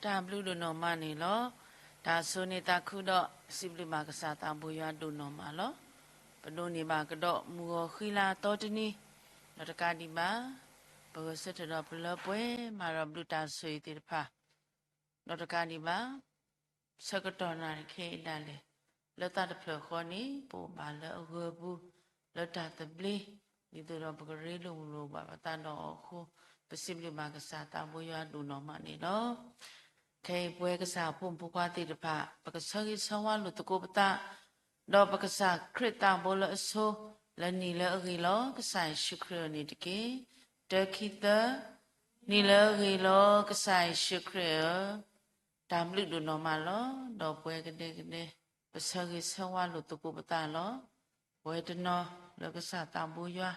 တၢ်ဘျုးဒိၣ်နီၢ်မးန့ၣ်လီၤ. တၢ်ဆိၣ်ဂ့ၤသးခုဒီး စံးဘျုးဘၣ်ကစၢ်သးဘိယွၤဒိၣ်နီၢ်မးလီၤ. ပဒိးန့ၢ်ဘၣ်ကဒီးမုၢ်ဂီၤဃံလၤအသီတနံၤ, ဒီးတကးဒံးဘၣ် ပဂဲၤဆၢထၢၣ်ဒီးပလၢပှဲၤမၤဒီးဘျုးတၢ်ဆိၣ်ဂ့ၤသ့ၣ်တဖၣ် ဒီးတကးဒံးဘၣ် ဆၢကတီၢ်နၣ်ရံၣ်ခဲအံၤဒၣ်လဲာ် လၢသးတဖျၢၣ်ဃီန့ၣ် ပအိၣ်ဘၣ်လၢအဂၢၤပူၤ လၢတၢ်သဘျ့ ဒ်သိးဒီးပကရ့လိာ်မုာ်လိာ်ဘၣ်ပသးဒီးအီၤအဃိ ပစံးဘျုးဘၣ်ကစၢ်သးဘိယွၤဒိၣ်နီၢ်မးန့ၣ်လီၤ. ခဲအံၤပဝဲကစၢ်အဖိမုၣ်ဖိခွါသ့ၣ်တဖၣ် ပကဆၢဂ့ၤဆၢဝါလိာ်သကိးပသး ဒီးပကစၢ်ခရံာ်သးဘိလၢအဆိ လၢနံၤလၢအဂ့ၤလီၤ. ကစၢ်ယ့ၣ်ၡူးခရံာ်ဧၢန့ၣ်တက့ၢ်. တၢ ခံ သၢ, နံၤလၢအဂ့ၤလီၤ. ကစၢ်ယ့ၣ်ၡူးခရံာ်ဧၢ, တၢ်ဘျုးဒိၣ်နီၢ်မးလီၤ. ဒီးပဝဲကဒဲကဒဲ ပဆၢဂ့ၤဆၢဝါလိာ်သကိးပသးလီၤ. ပဝဲတနီၤလၢကစၢ်သးဘိယွၤ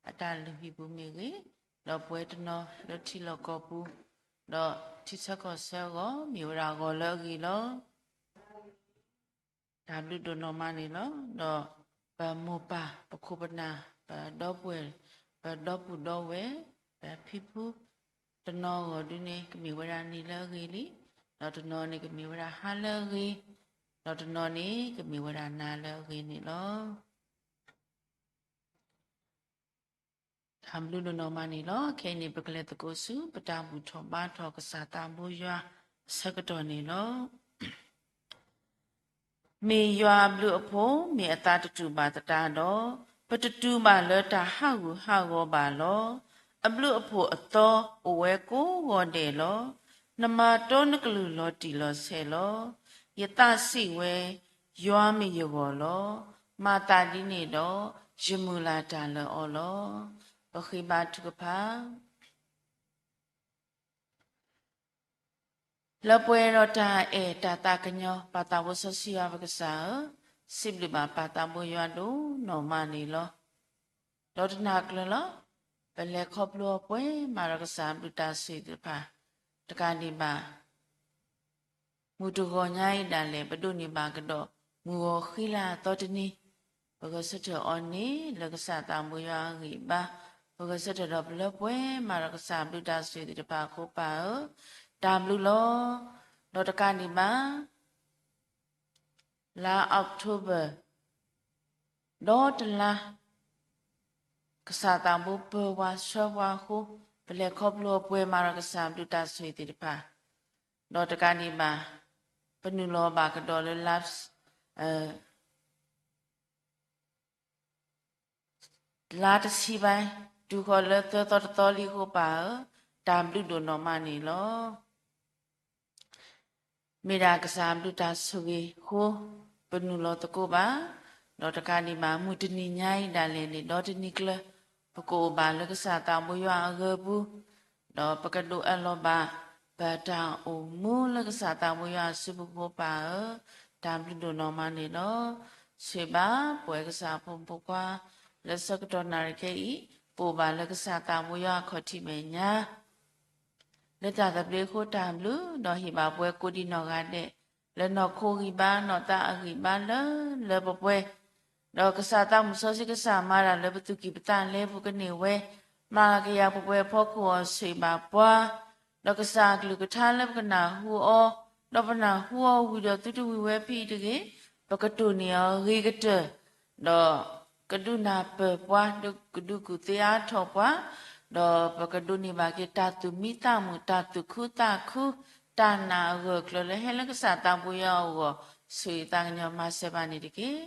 အတၢ်လုၢ်ဟံၣ်ပူၤမ့ၢ်ဂ့ၤ, ဒီးပဝဲတနီၤလၢထံလီၢ်ကီၢ်ပူၤ, ဒီးထံဆၢကီၢ်ဆၢအဂီၢ် မ့ၢ်ဝဲဒၣ်အဂီၤလၢအဂ့ၤလီၤ. တၢ်ဘျုးဒိၣ်နီၢ်မးန့ၣ်လီၤ. ဒီးပမိၢ်ပၢ်ပခိၣ်ပနၢ် ပဒီပုၢ်ဝဲၢ် ပဒီပုၢ်ဒီဝဲၢ် ပဖံဖု တနီၤအဂီၢ်ဒုန့ၣ် ကမ့ၢ်ဝဲဒၣ်နံၤလၢအဂ့ၤလံ, ဒီးတနီၤန့ၣ်ကမ့ၢ်ဝဲဒၣ်ဟါလၢအဂ့ၤ, ဒီးတနီၤန့ၣ်ကမ့ၢ်ဝဲဒၣ်နၤလၢအဂ့ၤန့ၣ်လီၤ. တၢ်ဘျုးဒိၣ်နီၢ်မးန့ၣ်လီၤ. ခဲအံၤန့ၣ် ပကလဲၤသကိးဆူ ပတၢ်ဘူၣ်ထီၣ်ဘါထီၣ်ကစၢ်သးဘိယွၤအဆၢကတီၢ်န့ၣ်လီၤ. မ့ၢ်ယွၤအဘျုးအဖှိၣ် မ့ၢ်အသးတတူၢ်ဘၣ်သတးဒီး, ပတတူၢ်ဘၣ်လၢတၢ်ဟးဂူာ်ဟးဂီၤဘၣ်လီၤ. အဘျုးအဖှိၣ်အသီအိၣ်ဝဲကိးဂီၤဒဲးလီၤ. နမၤတီနကလုၢ်လီၤတံၢ်လီၤဆဲးလီၤ. ယသးစံးဝဲ, ယွၤမ့ၢ်ယဂီၢ်လီၤ. မၤသးဒ်န့ၣ်ဒီး, ယမုၢ်လၢ်တၢ်လၢအီၤလီၤ. ပဃ့ဘါထုကဖၣ် လၢပှဲၤဒီးတၢ်အဲၣ်တၢ်သးကညီၤ ပၢ်သးဘိစီဆှံယွၤပကစၢ်ဧၢ, စံးဘျုးဘၣ်ပၢ်သးဘိယွၤဒိၣ်နီၢ်မးန့ၣ်လီၤ. ဒီးတနၤကျၢၤလီၤ. ပလဲၤခီဖျိအီၤပှဲၤမးဒီးကစၢ်ဘျုးတၢ်ဆိၣ်ဂ့ၤသ့ၣ်တဖၣ် တကးဒံးဘၣ် မုၢ်တဂီၤညါအံၤဒၣ်လဲာ် ပဒိးန့ၢ်ဘၣ်ကဒီး မုၢ်ဂီၤဃံလၤအသီတနံၤ, ပဂဲၤဆၢထၢၣ်အီၤန့ၣ် လၢကစၢ်သးဘိယွၤအဂံၢ်အဘါ, ပဂဲၤဆၢထၢၣ်ဒီးပလၢပှဲၤမးဒီးကစၢ်ဘျုးတၢ်ဆိၣ်ဂ့ၤသ့ၣ်တဖၣ်အဃိ ပၢ်ဧၢ, တၢ်ဘျုးလီၤ. ဒီးတကးဒံးဘၣ် လါ October ဒီးတလါ ကစၢ်သးဘိပၢၤပှၤဆှၢပှၤအဃိ, ပလဲၤခီဖျိအီၤပှဲၤမးဒီးကစၢ်ဘျုးတၢ်ဆိၣ်ဂ့ၤသ့ၣ်တဖၣ်, ဒီးတကးဒံးဘၣ် ပနုာ်လီၤဘၣ်ကဒီးလၢ လါတဆံဘၣ် တုၤဃီၤလၢသၢသီတသီလံအဃိ ပၢ်ဧၢ, တၢ်ဘျုးဒိၣ်နီၢ်မးန့ၣ်လီၤ. မ့ၢ်ဒၣ်ကစၢ်ဘျုးတၢ်ဆိၣ်ဂ့ၤအဃိ ပနုာ်လီၤသကိးဘၣ်, ဒီးတကးဒံးဘၣ် မုၢ်တနံၤညါအံၤဒၣ်လဲာ်န့ၣ် ဒီတနံၤကျၢၤ ပကအိၣ်ဘၣ်လၢကစၢ်သးဘိယွၤအဂၢၤပူၤ, ဒီးပကဒိးအၢၣ်လီၤဘၣ် ပတၢ်အိၣ်မူလၢကစၢ်သးဘိယွၤအစုပူၤအဃိ ပၢ်ဧၢ, တၢ်ဘျုးဒိၣ်နီၢ်မးန့ၣ်လီၤ. ဆိၣ်ဂ့ၤဘၣ်ပဝဲကစၢ်အဖိမုၣ်ဖိခွါ လၢဆၢကတီၢ်နၣ်ရံၣ်ခဲအံၤ ပအိၣ်ဘၣ်လၢကစၢ်သးဘိယွၤအခီၣ်ထံးမဲာ်ညါ လၢတၢ်သဘျ့အဃိတၢ်ဘျုး, ဒီးဟ့ၣ်ဘၣ်ပဝဲကိးဒံးနီၢ်ဂၤဒဲး လၢနီၢ်ခိဂံၢ်ဘါ နီၢ်သးအဂံၢ်ဘါလၢလၢပှဲၤပှဲၤ, ဒီးကစၢ်သးမုၢ်စီဆှံကစၢ်မၤတၢ်လၢပသူၣ်ကံၢ်ပသးလဲပူၤကန့ၢ်ဝဲ, မၤကယၤပှဲၤပှဲၤဖီခိၣ်အီၤဆိၣ်ဂ့ၤဘၣ်ပှၤ, ဒီးကစၢ်အကလုၢ်ကထါလၢပကနၢ်ဟူအီၤ, ဒီးပနၢ်ဟူအီၤဝံၤဒီးသုတဝံၤဝဲဖဲအံၤတဂ့ၤ, ပကတိၢ်န့ၢ်အီၤဂ့ၤကတၢၢ်, ဒီးကဒုးနၢ်ပၢၢ်ပှၤ, ကဒုးကူၣ်သ့အါထီၣ်ပှၤ, ဒီးပကဒိးန့ၢ်ဘၣ်က့ၤတၢ်သူၣ်မံသးမုာ်, တၢ်သူၣ်ခုသးခု, တၢ်နာ်အဂၢၢ်အကျၢၤလၢဟဲလၢကစၢ်သးဘိယွၤအဂီၢ်, ဆိၣ်ဂ့ၤသးကညီၤမၤစၢၤဘၣ်န့ၣ်တက့ၢ်.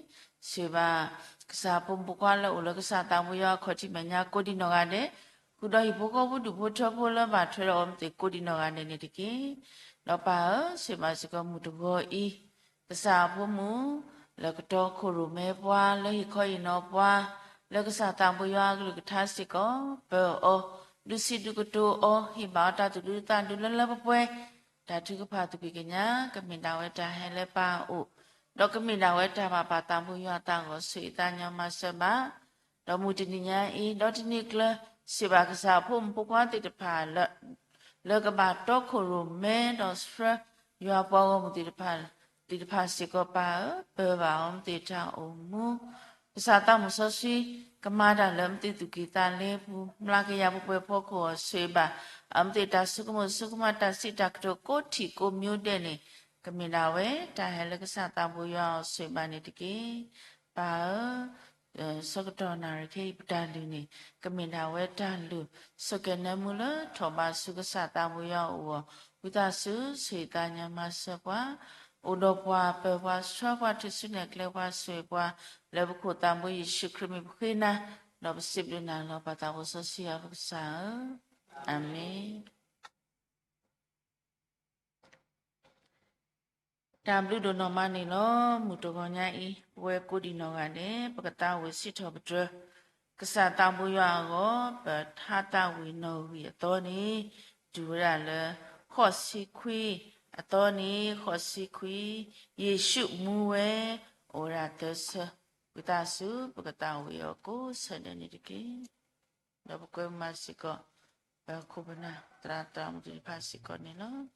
ဆိၣ်ဂ့ၤဘၣ် ကစၢ်ဖိမုၣ်ဖိခွါလၢအိၣ်လၢကစၢ်သးဘိယွၤအခီၣ်ထံးမဲာ်ညါကိးဒံးနီၢ်ဂၤဒဲး, ဃုာ်ဒီးဟံၣ်ဖိဃီဖိဒူၣ်ဖိထၢဖိလၢဘၣ်ထွဲဒီးအီၤမ့ၢ်သ့ၣ်ကိးဒံးနီၢ်ဂၤဒဲးန့ၣ်တက့ၢ်. ဒီးပၢ်ဧၢ, ဆိၣ်ဂ့ၤဘၣ်စ့ၢ်ကီးမုၢ်တဂီၤအံၤ ကစၢ်အဖိမုၣ် လၢကတီခိၣ်ရိၣ်မဲပှၤ လၢဟ့ၣ်ခီဟ့ၣ်နီၤပှၤ လၢကစၢ်သးဘိယွၤအကလုၢ်ကထါစ့ၢ်ကီး ပၢၤအီၤ ဒုးစံးဒုးကတိၤအီၤ ဟ့ၣ်ဘၣ်အီၤတၢ်သူၣ်ဒူသးဒူလၢလၢပှဲၤပှဲၤ, တၢ်ထုကဖၣ်သူၣ်ဖှံသးညီ ကမ့ၢ်ဒၣ်ဝဲတၢ်ဟဲလၢပၢ်အအိၣ်, ဒီးကမ့ၢ်ဒၣ်ဝဲတၢ်ဘၣ်ပၢ်သးဘိယွၤအသးအဂီၢ် ဆိၣ်ဂ့ၤသးကညီၤမၤစၢၤဘၣ် ဒီးမုၢ်တနံၤညါအံၤ ဒီတနံၤကျၢၤ စံးဘၣ်ကစၢ်အဖိမုၣ်ဖိခွါသ့ၣ်တဖၣ်လၢ လၢကဘၣ်တီခိၣ်ရိၣ်မဲဒီးဆှၢ ယွၤပှၤဂီၢ်မုၢ်သ့ၣ်တဖၣ် သ့ၣ်တဖၣ်စ့ၢ်ကီးပၢ်ဧၢ, ပၢဘၣ်အီၤမ့ၢ်သ့ၣ်တၢ်အိၣ်မူ ကစၢ်သးမုၣ်စီဆှံ ကမၤတၢ်လၢအမ့ၢ်သ့ၣ်သူၣ်ကံၢ်သးလဲအပူၤ, မျးကယၤပှဲၤပှဲၤဖီခိၣ်အီၤဆိၣ်ဂ့ၤဘၣ်, အမ့ၢ်သ့ၣ်တၢ်ဆိကမိၣ်ဆိကမး တၢ်စံးတၢ်ကတိၤကိးထံၣ်ကိးမံၤဒဲးန့ၣ် ကမ့ၢ်ဒၣ်ဝဲတၢ်ဟဲလၢကစၢ်သးဘိယွၤအအိၣ်ဆိၣ်ဂ့ၤဘၣ်န့ၣ်တက့ၢ်. ပၢ်ဧၢ, ဆၢကတီၢ်နၣ်ရံၣ်ခဲအံၤပတၢ်လုၢ်န့ၣ် ကမ့ၢ်ဒၣ်ဝဲတၢ်လုၢ် ဆိၣ်ကဲၤနၢမူလၢထီၣ်ဘးဆူကစၢ်သးဘိယွၤအအိၣ်အီၤ, ဝံသးစူၤ ဆိၣ်ဂ့ၤသးညါမၤစၢၤပှၤ, အိၣ်ဒီးပှၤ ပၢၤပှၤဆှၢပှၤ ထုးစုနဲၣ်ကျဲပှၤ ဆိၣ်ဂ့ၤပှၤ လၢပခိၣ်သးဘိယ့ၣ်ၡူးခရံာ်မံၤပဃ့နၤ, ဒီးပစံးဘျုးနၤလီၤ ပၢ်သးဘိစီဆှံယွၤပကစၢ်ဧၢ, အၤမ့ၣ်. တၢ်ဘျုးဒိၣ်နီၢ်မးန့ၣ်လီၤ. မုၢ်တဂီၤညါအံၤ ပဝဲကိးဒံးနီၢ်ဂၤဒဲး ပကသးဝံၣ်စံးထီၣ်ပတြၢၤ ကစၢ်သးဘိယွၤအဂီၢ် ပထါသးဝံၣ်နီၣ်ဂံၢ်အသီန့ၣ် တုၤဝဲဒၣ်လၢ ဃိးဆံခွံအသီန့ၣ် ဃိးဆံခွံ, ယ့ၣ်ၡူးမူဝဲ အိၣ်ဝဲဒၣ်သၢဆၢ, ဝံသးစူၤ ပကသးဝံၣ်အီၤကိးဆၢဒဲးန့ၣ်တက့ၢ်. ဒီးပကွဲမုာ်စ့ၢ်ကီး ပခိၣ်ပနၢ်သရၣ်သရၣ်မုၣ်သ့ၣ်တဖၣ်စ့ၢ်ကီးန့ၣ်လီၤ.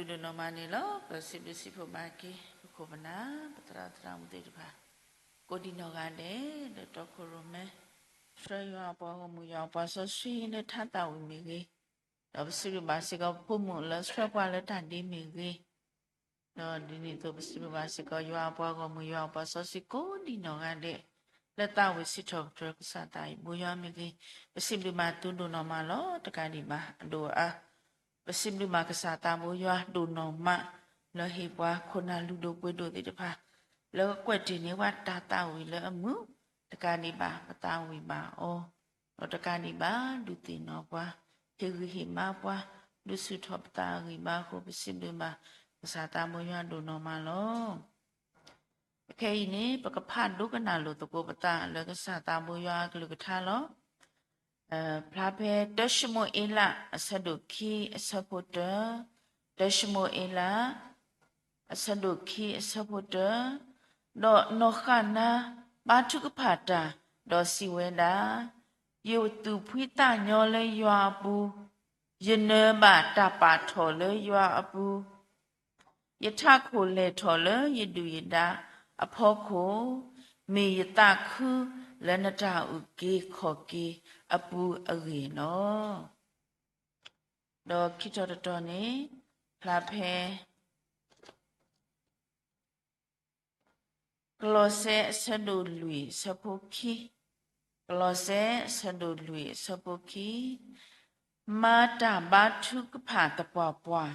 ဒိၣ်နီၢ်မးန့ၣ်လီၤ. ပစံးဘျုးစံးဖှိၣ်ဘၣ်က့ၤ ပခိၣ်ပနၢ် ပသရၣ်သရၣ်မုၣ်သ့ၣ်တဖၣ် ကိးဒံးနီၢ်ဂၤဒဲး လၢတီခိၣ်ရိၣ်မဲ ဆှၢယွၤအပှၤဂီၢ်မုၢ် ယွၤအပှၤစီဆှံလၢထါသးဝံၣ်မ့ၢ်ဂ့ၤ, ဒီးပစံးဘျုးဘၣ်စ့ၢ်ကီး ပဖိမုၣ်လၢဆှၢပှၤလၢတၢ်ဒ့မ့ၢ်ဂ့ၤ, ဒီးဒ်န့ၣ်အသိး ပစံးဘျုးဘၣ်စ့ၢ်ကီး ယွၤအပှၤဂီၢ်မုၢ် ယွၤအပှၤစီဆှံကိးဒံးနီၢ်ဂၤဒဲး လၢသးဝံၣ်စံးထီၣ်ပတြၢၤကစၢ်သးအံၤ ဘိယွၤမ့ၢ်ဂ့ၤ, ပစံးဘျုးဘၣ်သုဒိၣ်နီၢ်မးလီၤ. တကးဒံးဘၣ် အဒိၣ်အါ ပစံးဘျုးဘၣ်ကစၢ်သးဘိယွၤဒိၣ်နီၢ်မး လၢဟ့ၣ်ပှၤခိၣ်နၢ်လုၢ်ဒိၣ်ပှ့ၤဒိၣ်သ့ၣ်တဖၣ် လၢကွဲးတ့ၢ်န့ၢ်ပှၤတၢ်သးဝံၣ်လၢအမုာ်, တကးဒံးဘၣ် ပသးဝံၣ်ဘၣ်အီၤ, ဒီးတကးဒံးဘၣ် ဒုးသ့ၣ်နီၣ်ပှၤ, ဟ့ၣ်ဂံၢ်ဟ့ၣ်ဘါပှၤ, ဒုးဆူၣ်ထီၣ်ပသးအဂံၢ်ဘါအဃိ ပစံးဘျုးဘၣ် ကစၢ်သးဘိယွၤဒိၣ်နီၢ်မးလီၤ. အခဲအံၤန့ၣ် ပကဖးဒိကနၣ်လိာ်သကိးပသးလၢကစၢ်သးဘိယွၤအကလုၢ်ကထါလီၤ. ဖျါဖဲတၢၡမူၤအ့လး အဆၢဒိၣ်ခံ အဆၢဖိတၢ, တၢၡမူၤအ့လး အဆၢဒိၣ်ခံ အဆၢဖိတၢ, ဒီးနီၢ်ဃၣ်နါ ဘါထုကဖၣ်တၢ် ဒီးစံးဝဲဒၣ်, ယသူၣ်ဖှံသးညီလၢယွၤအပူၤ, ယနၢၤဘၣ်တၢ်ပာ်ထီၣ်လၢယွၤအပူၤ, ယထးခိၣ်လဲၤထီၣ်လၢယဒုၣ်ယဒါအဖီခိၣ်, မ့ၢ်ယသးခုလၢနတၢ်အုၣ်က့ၤခီၣ်က့ၤအပူၤအဂ့ၢ်လီၤ. ဒီးခံထီၣ်တတီၤန့ၣ် ဖျါဖဲ ကလီးစဲ အဆၢဒိၣ်လွံၢ် အဆၢဖိခံ, ကလီးစဲ အဆၢဒိၣ်လွံၢ် အဆၢဖိခံ, မၤတၢ်ဘါထုကဖၣ်သပှၢ်ပှၢ်,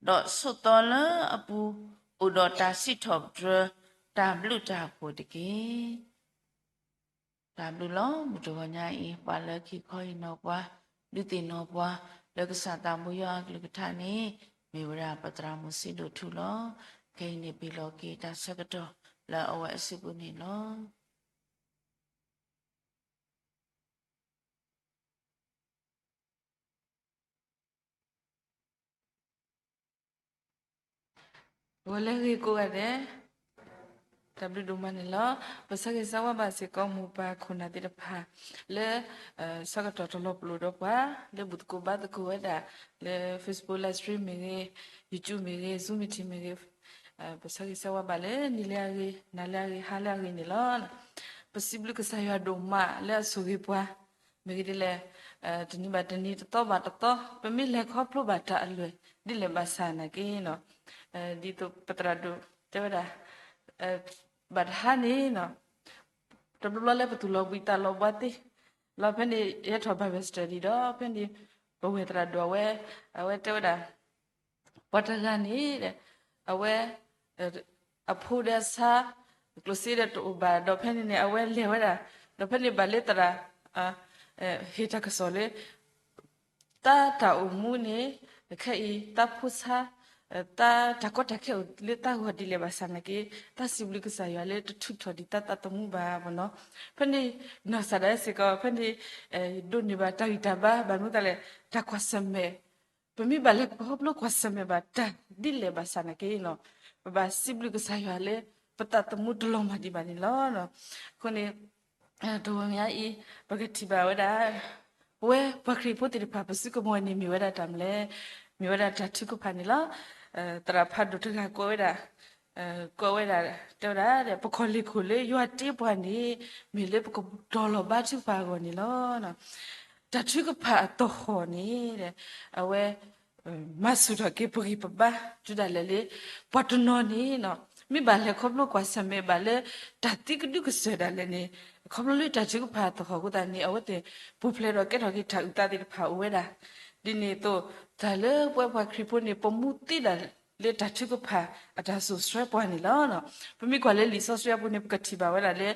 ဒီးဆိးသီလၢအပူၤ အိၣ်ဒီးတၢ်စံးထီၣ်ပတြၢၤ တၢ်ဘျုးတၢ်ဖှိၣ်တက့ၢ်. တၢ်ဘျုးလီၤ. မုၢ်တဂီၤညါအံၤ ပှၤလၢခံခီဟ့ၣ်နီၤပှၤ, ဒုးသ့ၣ်နီၣ်ပှၤ လၢကစၢ်သးဘိယွၤအကလုၢ်ကထါန့ၣ် မ့ၢ်ဝဲဒၣ်ပသရၣ်မုၣ်စံဒိၣ်ထူလီၤ. ခဲအံၤန့ၣ် ပဟ့ၣ်လီၤက့ၤတၢ်ဆၢကတီၢ်လၢအဝဲအစုပူၤန့ၣ်လီၤ. ဂီၤလၢအဂ့ၤကိးဂၤဒဲး, တၢ်ဘျုးဒိၣ်မးန့ၣ်လီၤ. ပဆၢဂ့ၤဆၢဝါဘၣ်စ့ၢ်ကီးမိၢ်ပၢ်ခိၣ်နၢ်သ့ၣ်တဖၣ် လၢ ဆၢကတီၢ်တလီၤပလိာ်ဒီးပှၤ လၢဘူၣ်သကိးဘါသကိးဝဲဒၣ် လၢ Facebook live stream မ့ၢ်ဂ့ၤ, YouTube မ့ၢ်ဂ့ၤ, Zoom meeting မ့ၢ်ဂ့ၤ, ပဆၢဂ့ၤဆၢဝါဘၣ်လၢနံၤလၢအဂ့ၤ, နၤလၢအဂ့ၤ, ဟါလၢအဂ့ၤန့ၣ်လီၤ. ပစံးဘျုးကစၢ်ယွၤဒိၣ်မးလၢအဆိၣ်ဂ့ၤပှၤ မ့ၢ်ဂ့ၤဒ်လဲၣ်, တနံၤဘၣ်တနံၤ တသီဘၣ်တသီ ပမ့ၢ်လဲၤခီဖျိဘၣ်တၢ်အလွဲၢ် ဒ်လဲၣ်ဘၣ်ဆၣ်နာ်က့နီၤ, ဒ်သိးပသရၣ်ဒိၣ်တဲဝဲဒၣ် ဘၣ်တဟါန့ၣ်နီၤ, တဘျီဘျီလၢပသူၣ်လီၤဘှံးသးလီၤဘှါသ့, လီၤဖဲန့ၣ် ယဟဲထီၣ် Bible study ဒီး ဖဲန့ၣ် ပဝဲၢ်သရၣ်ဒိၣ်အဝဲ အဝဲတဲဝဲဒၣ် ပှၤတဂၤန့ၣ် အဝဲ အဖိဒီးအဆါ ကျိၣ်စ့ဒီးတအိၣ်ဘၣ် ဒီးဖဲန့ၣ်န့ၣ် အဝဲလဲၤဝဲဒၣ် ဒီးဖဲန့ၣ်ဘၣ်လၢသရၣ် ဟ့ၣ်တၢ်ကစီၣ်လၢ သးတၢ်အိၣ်မူန့ၣ် ခဲအံၤ သးဖိဆါ သးတၢ်ကီတၢ်ခဲအိၣ်လၢသးဂီၢ်ဒ်လဲၣ်ဘၣ်ဆၣ်နာ်က့ သးစံးဘျုးကစၢ်ယွၤလၢတထုးထီၣ်ဒံးသးသးသမူဘၣ်နီၤ, ဖဲန့ၣ် နီၢ်စၢ်ဒၣ်စ့ၢ်ကီး ဖဲန့ၣ် ဒိးန့ၢ်ဘၣ်တၢ်ဂံၢ်တၢ်ဘါ ဘၣ်မနုၤသးလဲၣ် တၢ်ကွၢ်ဆၢၣ်မဲာ် ပမ့ၢ်ဘၣ်လဲၤခီဖျိကွၢ်ဆၢၣ်မဲာ်ဘၣ်တၢ်ဒ်လဲၣ်ဘၣ်ဆၣ်နာ်က့နီၤ, ပဘၣ်စံးဘျုးကစၢ်ယွၤလၢ ပသးသမူတလီၤမၢ်ဒံးဘၣ်န့ၣ်လီၤ. အဃိန့ၣ် တဂီၤညါအံၤ ပကထံၣ်ဘၣ်ဝဲဒၣ် ပဝဲပှၤခရံာ်ဖိသ့ၣ်တဖၣ် ပစုကမီၤန့ၣ် မ့ၢ်ဝဲဒၣ်တၢ်မနုၤလဲၣ်, မ့ၢ်ဝဲဒၣ်တၢ်ထုကဖၣ်န့ၣ်လီၤ. သရၣ်ဖးဒိၣ်တဂၤကိးဝဲဒၣ် ကိးဝဲဒၣ် တဲဝဲဒၣ် ပကီၢ်လ့ၢ်ခိၣ်လၢယွၤတ့ပှၤန့ၣ် မ့ၢ်လၢပကတီၤလီၤဘါထုကဖၣ်အဂီၢ်န့ၣ်လီၤ. တၢ်ထုကဖၣ်အသဟီၣ်န့ၣ် အဝဲ မၤဆူၣ်ထီၣ်က့ၤပဂံၢ်ပဘါ တုၤဒၣ်လဲာ်လၢ ပှၤတနီၤန့ၣ် မ့ၢ်ဘၣ်လဲၤခီဖျိကွၢ်ဆၢၣ်မဲာ်ဘၣ်လၢ တၢ်သံကဒုကစၢၢ်ဒၣ်လဲာ်န့ၣ် ခီဖျိလၢတၢ်ထုကဖၣ်အသဟီၣ်အဃိသတးန့ၣ် အဝဲသ့ၣ်ပူၤဖျဲးဒီးကဲထီၣ်က့ၤတၢ်အုၣ်သးသ့ၣ်တဖၣ်အိၣ်ဝဲဒၣ်. ဒ်န့ၣ်အသိး တၢ်လၢပဝဲပှၤခရံာ်ဖိန့ၣ် ပမူသ့ဒၣ်လၢတၢ်ထုကဖၣ်အတၢ်စိာ်ဆှၢပှၤန့ၣ်လီၤ. ပမ့ၢ်ကွၢ်လၢလံာ်စီဆှံအပူၤန့ၣ် ပကထံၣ်ဘၣ်ဝဲဒၣ်လၢ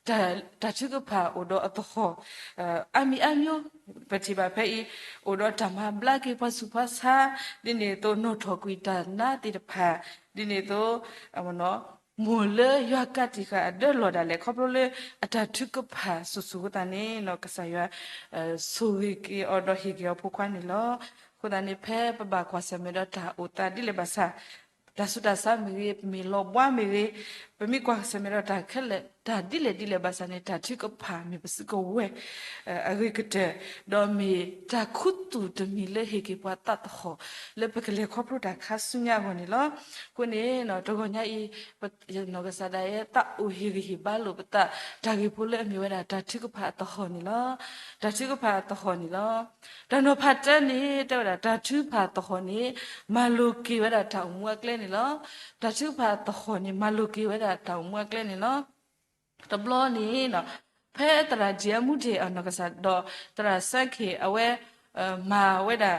တၢ်ထုကဖၣ်အိၣ်ဒီးအသဟီၣ် အါမံၤအါမံၤ ပထံၣ်ဘၣ်ဖဲအံၤ အိၣ်ဒီးတၢ်မၤဘျါက့ၤပှၤဆူးပှၤဆါ ဒ်န့ၣ်အသိး နီၣ်ထီၣ်ကွံာ်တၢ်နါသ့ၣ်တဖၣ် ဒ်န့ၣ်အသိး မိၢ်လၢယွၤကးတံာ်ဃာ်အဒၢလီၢ်ဒၣ်လဲာ် ခီဖျိလၢအတၢ်ထုကဖၣ်စိၤစိၤအဃိသတးန့ၣ် ကစၢ်ယွၤ ဆိၣ်ဂ့ၤက့ၤအီၤဒီးဟ့ၣ်က့ၤအီၤဖိခွါန့ၣ်လီၤ. အဃိသတးန့ၣ် ဖဲပဘၣ်ကွၢ်ဆၢၣ်မဲာ်ဒီးတၢ်အိၣ်သးဒ်လဲၣ်ဘၣ်ဆၣ် တၢ်ဆူးတၢ်ဆါမ့ၢ်ဂ့ၤ, ပမ့ၢ်လီၤဘှါမ့ၢ်ဂ့ၤ, ပ ပမ့ၢ်ကွၢ်ဆၢၣ်မဲာ်ဒီးတၢ်ခဲလၢာ် တၢ်ဒ်လဲၣ်ဒ်လဲၣ်ဘၣ်ဆၣ်န့ၣ် တၢ်ထုကဖၣ်မ့ၢ်ပစုကဝဲၤ အဂ့ၤကတၢၢ်, ဒီးမ့ၢ်တၢ်ခူသူၣ်တမံၤလၢဟ့ၣ်က့ၤပှၤသးသဟီၣ် လၢပကလဲၤခီဖျိတၢ်ခါဆူညါအဂီၢ်န့ၣ်လီၤ. အဃိန့ၣ် တဂီၤညါအံၤ ပနီၢ်ကစၢ်ဒၣ်ယဲ သးအိၣ်ဟ့ၣ်ဂံၢ်ဟ့ၣ်ဘါလိာ်ပသး တၢ်ဂ့ၢ်ဖိလၢအမ့ၢ်ဝဲဒၣ်တၢ်ထုကဖၣ်အသဟီၣ်န့ၣ်လီၤ. တၢ်ထုကဖၣ်အသဟီၣ်န့ၣ်လီၤ. တၢ်နီၤဖးတၢန့ၣ် တဲဝဲဒၣ် တၢ်ထုကဖၣ်အသဟီၣ်န့ၣ် မၤလိာ်က့ၤဝဲဒၣ်တၢ်အိၣ်မူအကျဲန့ၣ်လီၤ. တၢ်ထုကဖၣ်အသဟီၣ်န့ၣ် မၤလိာ်က့ၤဝဲဒၣ်တၢ်အိၣ်မူအကျဲန့ၣ်လီၤ. တဘျီန့ၣ် ဖဲသရၣ်ဒံၣ်အမူဒ့ၣ်အနီၢ်ကစၢ်ဒီး သရၣ်စၢခ့ၣ် အဝဲ မၤဝဲဒၣ်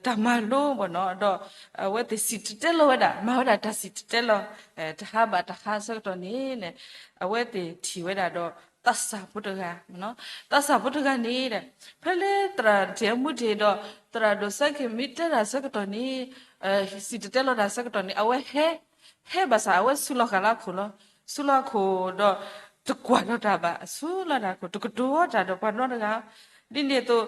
တၢ်မၤလိဘၣ်နီၤ ဒီး အဝဲသ့ၣ်စံၣ်တဲၤတဲလီၤဝဲဒၣ် မၤဝဲဒၣ်တၢ်စံၣ်တဲၤတဲလီၤ တဟါဘၣ်တဟါဆၢကတီၢ်န့ၣ် အဝဲသ့ၣ်ထံၣ်ဝဲဒၣ်ဒီး သးစၢ်ဖိတဂၤ သးစၢ်ဖိတဂၤန့ၣ် ဖဲလၢသရၣ်ဒံၣ်အမူဒ့ၣ်ဒီး သရၣ်ဒိၣ်စၢခ့ၣ်မ့ၢ်တဲတၢ်ဆၢကတီၢ်န့ၣ် စံၣ်တဲၤတဲလီၤတၢ်ဆၢကတီၢ်န့ၣ် အဝဲဟဲ ဟဲဘၣ်ဆၣ်အဝဲဆူးလီၤဃာ်လၢအခိၣ်လီၤ. ဆူးလီၤအခိၣ်ဒီး တကွၢ်လီၤတၢ်ဘၣ် အဆူးလီၤတၢ်ခိၣ် တကတိၤတၢ်ဒီးပှၤနီတဂၤ ဒ်န့ၣ်အသိး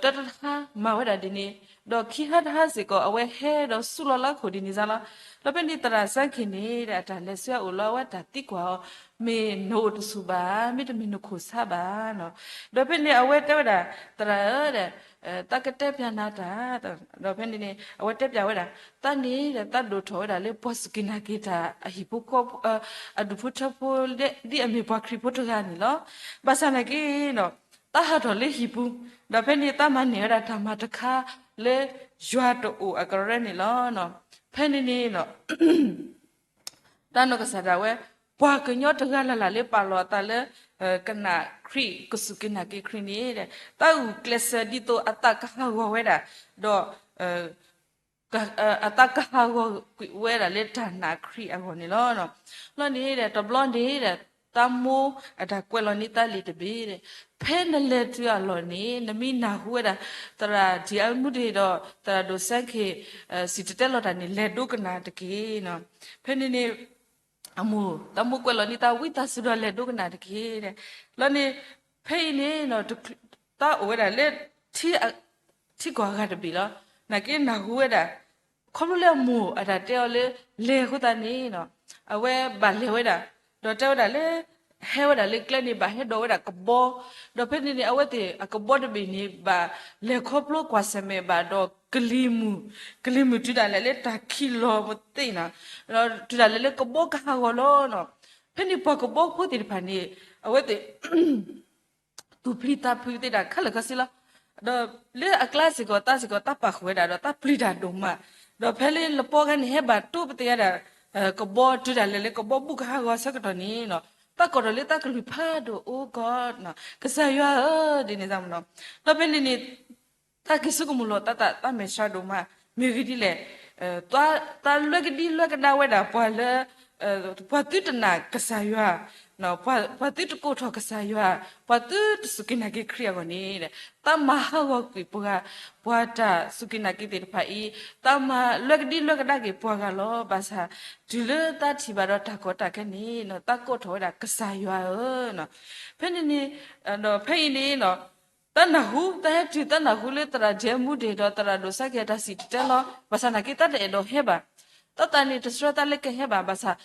တၢတဟါမၤဝဲဒၣ်ဒ်န့ၣ် ဒီးခံဟါတဟါစ့ၢ်ကီး အဝဲဟဲဒီးဆူးလီၤလၢအခိၣ်ဒ်န့ၣ်စ့ၢ်လီၤ. ဒီးဖဲန့ၣ်သရၣ်စၢခ့ၣ်န့ၣ် အတၢ်လဲၤဆူအအိၣ်လီၤ အဝဲတၢ်သံကွၢ်အီၤ မ့ၢ်နအိၣ်တဆူၣ်ဘၣ် မ့တမ့ၢ်နခိၣ်ဆါဘၣ် ဒီးဖဲန့ၣ်အဝဲတဲဝဲဒၣ် သရၣ်ဧၢ သးကတဲပျးနၤတၢ် ဒီးဖဲန့ၣ်န့ၣ် အဝဲတဲပျးဝဲဒၣ် သးန့ၣ်ဒီး သးဒိၣ်ထီၣ်ဝဲဒၣ်လၢပှၤစူၢ်က့ၤနာ်က့ၤတၢ်အဟံၣ်ဖိဃီဖိ အဒူၣ်ဖိထၢဖိ ဒ်အမ့ၢ်ပှၤခရံာ်ဖိတဂၤန့ၣ်လီၤ. ဘၣ်ဆၣ်နာ်က့ဒီး သးဟးထီၣ်လၢဟံၣ်ပူၤ ဒီးဖဲန့ၣ်သးမၤန့ၢ်ဝဲဒၣ်တၢ်မၤတခါလၢယွၤတအိၣ်အကရၢန့ၣ်လီၤ. ဖဲန့ၣ်န့ၣ် တၢ်နီၢ်ကစၢ်ဒၣ်ဝဲ ပှၤကညီတဂၤလၢ်လၢ်လၢပာ်လီၤအသးလၢ ကနၣ်ခရံာ် ကစူၢ်က့ၤနာ်က့ၤခရံာ်န့ၣ် သးဂုာ်ကျဲးစၢးဒ်သိးအသးကဟးဂီၤဝဲဒၣ် ဒီး အသးကဟးဂီၤကွံာ်ဝဲဒၣ်လၢတၢ်နာ်ခရံာ်အဂီၢ်န့ၣ်လီၤ. လီၤန့ၣ်ဒီး တဘျီန့ၣ်ဒီး သးမိၢ်အတၢ်ကွဲးလီၤန့ၢ်သးလံာ်တဘ့ၣ်ဒီး ဖဲနလဲၤတုၤအလီၢ်န့ၣ် နမ့ၢ်နၢ်ဟူဝဲဒၣ် သရၣ်ဒံၣ်အမူဒ့ၣ်ဒီး သရၣ်ဒိၣ်စၢခ့ၣ် စံၣ်တဲၤတဲလီၤတၢ်န့ၣ် လဲၤဒိကနၣ်တက့ၢ်. ဖဲန့ၣ်န့ၣ် အမိၢ် သးမိၢ်ကွဲးလီၤန့ၢ်သးဝံသးစူၤဒီးလဲၤဒိကနၣ်တက့ၢ်. လီၤန့ၣ် ဖဲအံၤန့ၣ် သးအိၣ်ဝဲဒၣ်လၢ ထံကီၢ်အဂၤတဘ့ၣ်လီၤ. နာ်က့နၢ်ဟူဝဲဒၣ် ခီဖျိလၢအမိၢ်အတၢ်တဲအီၤလၢ လဲၤအဃိသတးန့ၣ် အဝဲဘၣ်လဲၤဝဲဒၣ် ဒီးတဲဝဲဒၣ်လၢ ဟဲဝဲဒၣ်လၢကျဲန့ၣ် ဘၣ်ဟဲဒိးဝဲဒၣ်ကဘီ ဒီးဖဲန့ၣ်န့ၣ် အဝဲသ့ၣ်အကဘီတဘ့ၣ်န့ၣ် ဘၣ်လဲၤခီဖျိကွၢ်ဆၢၣ်မဲာ်ဘၣ်ဒီးကလံၤမုၢ် ကလံၤမုၢ်တုၤဒၣ်လဲာ်လၢတၢ်ခံးလီၤပသ့ၣ်နီၤ ဒီးတုၤဒၣ်လဲာ်လၢကဘီကဟးဂီၤလီၤနီၤ. ဖဲန့ၣ်ပှၤကဘီဖိသ့ၣ်တဖၣ်န့ၣ် အဝဲသ့ၣ် သူၣ်ပျံၤသးဖုးသ့ၣ်တၢ်ခဲလၢာ်ခဲဆ့လီၤ. ဒီးလၢအကျါစ့ၢ်ကီး သးစ့ၢ်ကီးသးပာ်ဃုာ်ဝဲဒၣ်ဒီးသးပျံၤတၢ်ဒိၣ်မး, ဒီးဖဲလၢလပီခါန့ၣ် ဟဲဘၣ်တိပသ့ၣ်ညါဒၣ် ကဘီတုၤဒၣ်လဲာ်လၢကဘီဘူၣ်ကဟးဂီၤဆၢကတီၢ်န့ၣ်နီၤ, သးကိးထီၣ်လၢသးကလုၢ်ဖးဒိၣ် အိၣ်ကီး ကစၢ်ယွၤဧၢ ဒ်န့ၣ်သးမ့ၢ်နီၤ. ဒီးဖဲန့ၣ်န့ၣ် သးက့ၤဆိကမိၣ်လီၤသးသး သးမဲာ်ဆှးဒိၣ်မး, မ့ၢ်ဂ့ၢ်ဒ်လဲၣ်, သးလွဲကဒံလွဲကဒါဝဲဒၣ်ပှၤလၢ ပှၤသုတနာ်ကစၢ်ယွၤ, ပှၤသုတကိးထီၣ်ကစၢ်ယွၤ, ပှၤသုတစူၢ်က့ၤနာ်က့ၤခရံာ်အဂီၢ်န့ၣ်, သးမၤဟးဂီၤကွံာ်ပှၤ, ပှၤတၢ်စူၢ်က့ၤနာ်က့ၤသ့ၣ်တဖၣ်အံၤ, သးမၤလွဲကဒံလွဲကဒါက့ၤပှၤဂၤလီၤ. ဘၣ်ဆၣ် တုၤလၢသးထံၣ်ဘၣ်ဒီးတၢ်ကီတၢ်ခဲန့ၣ် သးကိးထီၣ်ဝဲဒၣ်ကစၢ်ယွၤဧၢ, ဖဲန့ၣ်န့ၣ်, ဒီးဖဲအံၤန့ၣ် သးနၢ်ဟူ, သးဟဲတုၤသးနၢ်ဟူလၢသရၣ်ဒံၣ်အမူဒ့ၣ်ဒီး သရၣ်ဒိၣ်စၢ်က့ၤအတၢ်စံၣ်တဲၤတဲလီၤ, ဘၣ်ဆၣ်နာ်က့သးတအဲၣ်ဒိးဟဲဘၣ်, သးသးန့ၣ်တဆှၢသးလၢကဟဲဘၣ်, ဘၣ်ဆၣ်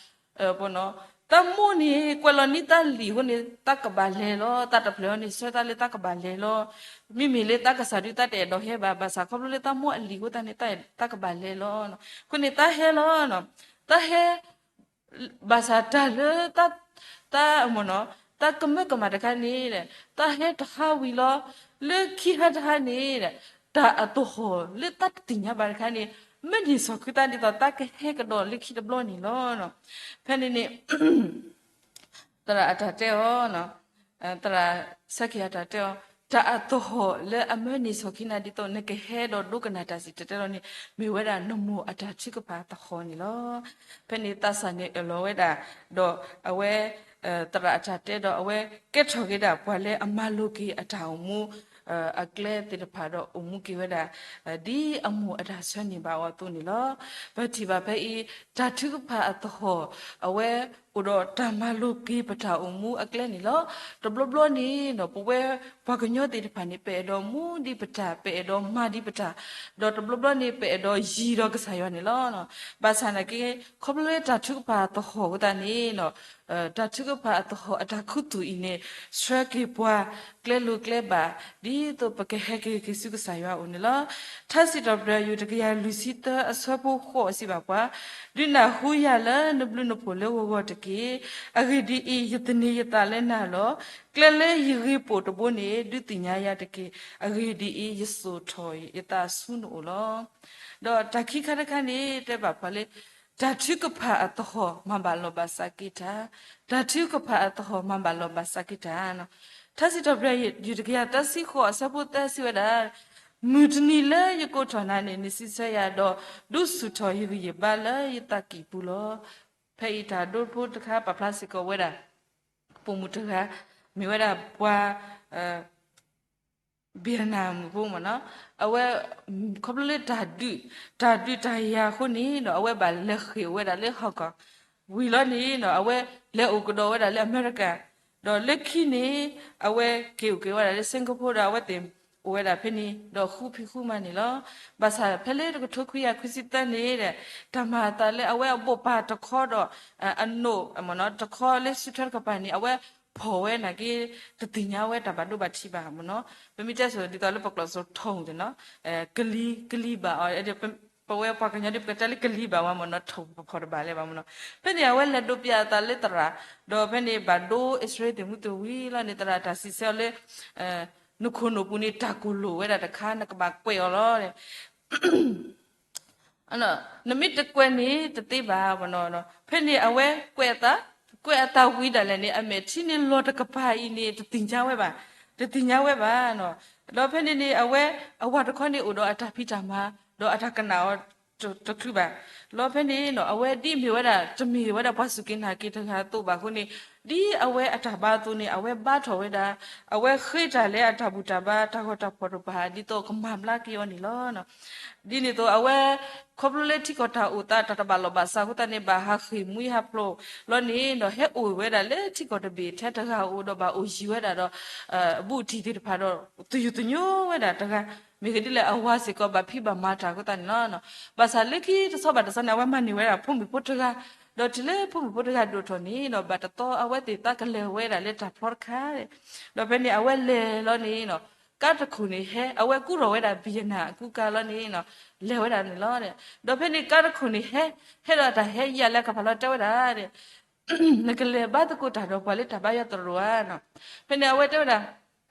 သးမိၢ်န့ၣ် ကွဲးလီၤန့ၢ်သးလံာ်အဃိန့ၣ် သးကဘၣ်လဲၤလီၤ, သးတဖျၢၣ်အီၤန့ၣ် ဆှၢသးလၢသးကဘၣ်လဲၤလီၤ, မ့မ့ၢ်လၢသးကစၢ်ဒုးသးတအဲၣ်ဒိးဟဲဘၣ်, ဘၣ်ဆၣ်ခီဖျိလၢသးမိၢ်အလံာ်အဃိသတးန့ၣ် သးကဘၣ်လဲၤလီၤ, အဃိန့ၣ်သးဟဲလီၤ, သးဟဲ ဘၣ်ဆၣ်တၢ်လၢ သးမ့ၢ်နီၤ, သးကမၢကမၣ်တခါန့ၣ်, သးဟဲတဟါဝံၤလီၤ, လၢခံဟါတဟါန့ၣ်, တၢ်အသဟီၣ်လၢသးတသ့ၣ်ညါဘၣ်တခါန့ၣ်, မၢန့ၢ်ဆီၣ်ခုသးဒ်သိးသးကဟဲကဒီးလၢခံတဘျီန့ၣ်လီၤ. ဖဲန့ၣ်န့ၣ် သရၣ်အတၢ်တဲအီၤ, သရၣ်စၢခ့ၣ်အတၢ်တဲအီၤ, တၢ်အသဟီၣ်လၢအမၢန့ၢ်ဆီၣ်ခုနၤဒ်သိး နကဟဲဒီးဒိကနၣ်တၢ်စံၣ်တဲၤတဲလီၤန့ၣ် မ့ၢ်ဝဲဒၣ်နမိၢ်အတၢ်ထုကဖၣ်အသဟီၣ်န့ၣ်လီၤ. ဖဲန့ၣ်သးစၢ်န့ၣ်အၢၣ်လီၤဝဲဒၣ်, ဒီးအဝဲ သရၣ်အတၢ်တဲဒီး အဝဲကဲထီၣ်က့ၤဒၣ်ပှၤလၢအမၤလိက့ၤအတၢ်အိၣ်မူ အကျဲသ့ၣ်တဖၣ်ဒီး အိၣ်မူက့ၤဝဲဒၣ် ဒ်အမိၢ်အတၢ်ဆၢန့ၢ်ဘၣ်အီၤအသိးန့ၣ်လီၤ. ပထံၣ်ဘၣ်ဖဲအံၤ တၢ်ထုကဖၣ်အသဟီၣ် အဝဲ အိၣ်ဒီးတၢ်မၤလိာ်က့ၤပတၢ်အိၣ်မူအကျဲန့ၣ်လီၤ. တဘျီဘျီန့ၣ်ဒီး ပဝဲပှၤကညီသ့ၣ်တဖၣ်န့ၣ် ပအဲၣ်ဒိးမူဒံးပတၢ်, ပအဲၣ်ဒိးမၤဒံးပတၢ်, ဒီးတဘျီဘျီန့ၣ် ပအဲၣ်ဒိးယံၤဒီးကစၢ်ယွၤန့ၣ်လီၤ. ဘၣ်ဆၣ်နာ်က့ ခီဖျိလၢတၢ်ထုကဖၣ်အသဟီၣ်အဃိသတးန့ၣ် တၢ်ထုကဖၣ်အသဟီၣ်အတၢ်ခူသူၣ်အံၤန့ၣ် ဆှၢက့ၤပှၤကျဲလိၤကျဲဘၣ် ဒ်သိးပကဟဲက့ၤက့ၤဆူကစၢ်ယွၤအအိၣ်န့ၣ်လီၤ. ထါစံးထီၣ်ပတြၢၤ ယူၢ်တကယၤလွံၢ်ဆံသၢ အဆၢဖိဃိးစံးဘၣ်ပှၤ, ဒုးနၢ်ဟူယၤလၢနဘျုးနဖှိၣ်လၢဂီၤဂီၤတက့ၢ်. အဂ့ၢ်ဒ်အံၤ, ယသန့ၤယသးလၢနၤလီၤ. ကျဲလၢယဂ့ၤပိာ်တဘိန့ၣ် ဒုးသ့ၣ်ညါယၤတက့ၢ်. အဂ့ၢ်ဒ်အံၤ, ယစိာ်ထီၣ်ယသးဆူနအိၣ်လီၤ. ဒီးတၢ်ခံခါတခါန့ၣ် တဲဘၣ်ပှၤလၢ တၢ်ထုကဖၣ်အသဟီၣ် မၤဘၣ်လီၢ်ဘၣ်စးက့ၤတၢ်, တၢ်ထုကဖၣ်အသဟီၣ် မၤဘၣ်လီၢ်ဘၣ်စးက့ၤတၢ်. ထါစံးထီၣ်ပတြၢၤ ယူၢ်တကယၤသၢဆံဃိး အဆၢဖိသၢစံးဝဲဒၣ်, မုၢ်တနံၤလၢယကိးထီၣ်နၤန့ၣ် နစံးဆၢယၤဒီး ဒုးဆူၣ်ထီၣ်ယဂံၢ်ယဘါလၢယသးကံၢ်ပူၤလီၤ. ဖဲအံၤတၢ်ဒိဖိတခါ ပာ်ဖျါစ့ၢ်ကီးဝဲဒၣ် ပိာ်မုၣ်တဂၤ မ့ၢ်ဝဲဒၣ်ပှၤ ဘံယၤနၢ်မုၣ်ဖိမ့ၢ်နီၤ, အဝဲ ခီဖျိလၢတၢ်ဒုး တၢ်ဒုးတၢ်ယၤအဃိန့ၣ်ဒီး အဝဲဘၣ်လဲၤဃ့ၢ်အိၣ်ဝဲဒၣ်လၢ Hong Kong, ဝံၤလီၤန့ၣ်ဒီး အဝဲလဲၤအိၣ်ကဒီးဝဲဒၣ်လၢအမဲရကၤ, ဒီးလၢခံန့ၣ် အဝဲက့ၤအိၣ်က့ၤဝဲဒၣ်လၢ Singapore ဒီး အဝဲသ့ၣ်အိၣ်ဝဲဒၣ်ဖဲန့ၣ် ဒီးဃူဖံးဃူမၤန့ၣ်လီၤ. ဘၣ်ဆၣ်ဖဲလၢတကထိခွံကယၤခွံဆံသၢန့ၣ်ဒီး တၢ်မၤအသးလၢအဝဲအဘိးပၢ်တခီဒီး အနိၣ်မ့ၢ်နီၤ တခီလၢစုထွဲတကပၤန့ၣ် အဝဲဖီၣ်ဝဲနာ်က့ တသ့ၣ်ညါဝဲတၢ်ဘၣ်ဒိဘၣ်ထံးဘၣ်မ့ၢ်နီၤ. ပမ့ၢ်တဲစိၤဒ်သိးလၢပကျိာ်စိၤထိၣ်န့ၣ်နီၤ, ကလံၤ ကလံၤဘၣ်အီၤ, ပဝဲပှၤကညီဒ်ပကတဲလၢကလံၤဘၣ်ဝဲမ့ၢ်နီၤ, ထိၣ်ပဖီၣ်တဘၣ်လၢၤဘၣ်မ့ၢ်နီၤ. ဖဲန့ၣ် အဝဲလဲၤဒိးပျးအသးလၢသရၣ်, ဒီးဖဲန့ၣ်ဘၣ်ဒိအံၣ်စရ့လးသ့ၣ်မုၢ်သဝံၤလီၤန့ၣ် သရၣ်တၢ်စံးဆၢအီၤလၢ နခိၣ်နူာ်ပူၤန့ၣ် တၢ်ကိၢ်လိာ်ဝဲဒၣ်တခါ နကဘၣ်ကွဲးအီၤလီၤ. နမ့ၢ်တကွဲးန့ၣ်တသ့ဘၣ်မ့ၢ်နီၤ. ဖဲန့ၣ်အဝဲ ကွဲးအသး, ကွဲးအသးဝံၤဒၣ်လဲာ်န့ၣ် အမဲာ်ထံန့ၣ်လီၤတကပၤအံၤန့ၣ် တသ့ၣ်ညါဝဲဘၣ်, တသ့ၣ်ညါဝဲဘၣ်နီၤ. ဒီးဖဲန့ၣ်န့ၣ် အဝဲ အဝၤတခီန့ၣ်အိၣ်ဒီးအတၢ်ဖံးတၢ်မၤ ဒီးအတၢ်ကနၣ်အီၤတချုးဘၣ်. လီၤဖဲန့ၣ်နီၤ အဝဲဒ်မ့ၢ်ဝဲဒၣ် တမ့ၢ်ဝဲဒၣ်ပှၤစူၢ်က့ၤနာ်က့ၤတဂၤအသိးဘၣ်အဃိန့ၣ် ဒ်အဝဲအတၢ်ဘါအသိးန့ၣ် အဝဲဘါထီၣ်ဝဲဒၣ်, အဝဲဃ့တၢ်လၢအတၢ်ဘူၣ်တၢ်ဘါ တၢ်ဂီၤတၢ်ဖီၣ်တဖၣ် ဒ်သိးကမၤဘျါက့ၤအီၤန့ၣ်လီၤ. ဒ်န့ၣ်အသိး အဝဲ ခီဖျိလၢထံကီၢ်တၢ်အိၣ်သး တၢ်တဘၣ်လီၢ်ဘၣ်စးအဃိသတးန့ၣ် ဘၣ်ဟးဃ့ၢ်မှံဟးဖျိးလီၤန့ၣ်ဒီး ဟဲအိၣ်ဝဲဒၣ်လၢထံကီၢ်တဘ့ၣ်ထဲတဂၤဧိၤဒီး ဘၣ်အိၣ်ယံၤဝဲဒၣ်ဒီး အဘူးအတံၢ်သ့ၣ်တဖၣ်ဒီး သယုၢ်သညိဝဲဒၣ်တဂၤ, မ့ၢ်ဂ့ၤဒ်လဲၣ် အဝၤစ့ၢ်ကီးဘၣ်ဖံးဘၣ်မၤတၢ်အဃိသတးန့ၣ်လီၤ. ဘၣ်ဆၣ်လၢခံတဆီဘၣ်တဆီန့ၣ် အဝဲမၤန့ၢ်ဝဲဒၣ်ဖိမုၣ်ဖိတဂၤ, ဒီးတုၤလၢဖိမုၣ်ဖိတဂၤဒိၣ်ထီၣ်န့ၣ်ဒီး ဘၣ်တသီအဝဲသ့ၣ်သးကလဲၤဝဲဒၣ်လၢတၢ်ဖျီတခါ, ဒီးဖဲန့ၣ် အဝဲလဲၤလီၤန့ၣ် ကါတခိၣ်န့ၣ်ဟဲ, အဝဲကူၣ်ထီၣ်ဝဲဒၣ်ဘံယနၢ်အကူကါလီၤန့ၣ် လဲၤဝဲဒၣ်န့ၣ်လီၤ. ဒီးဖဲန့ၣ်ကါတခိၣ်န့ၣ်ဟဲ, ဟဲဒီးတၢ်ဟဲယံာ်လၢကဖးလီၤတဲဝဲဒၣ် နကလဲၤဘါသကိးတၢ်ဒီးပှၤလၢတၢ်ဘါယွၤသရိာ်ဧါနီၤ. ဖဲန့ၣ်အဝဲတဲဝဲဒၣ်,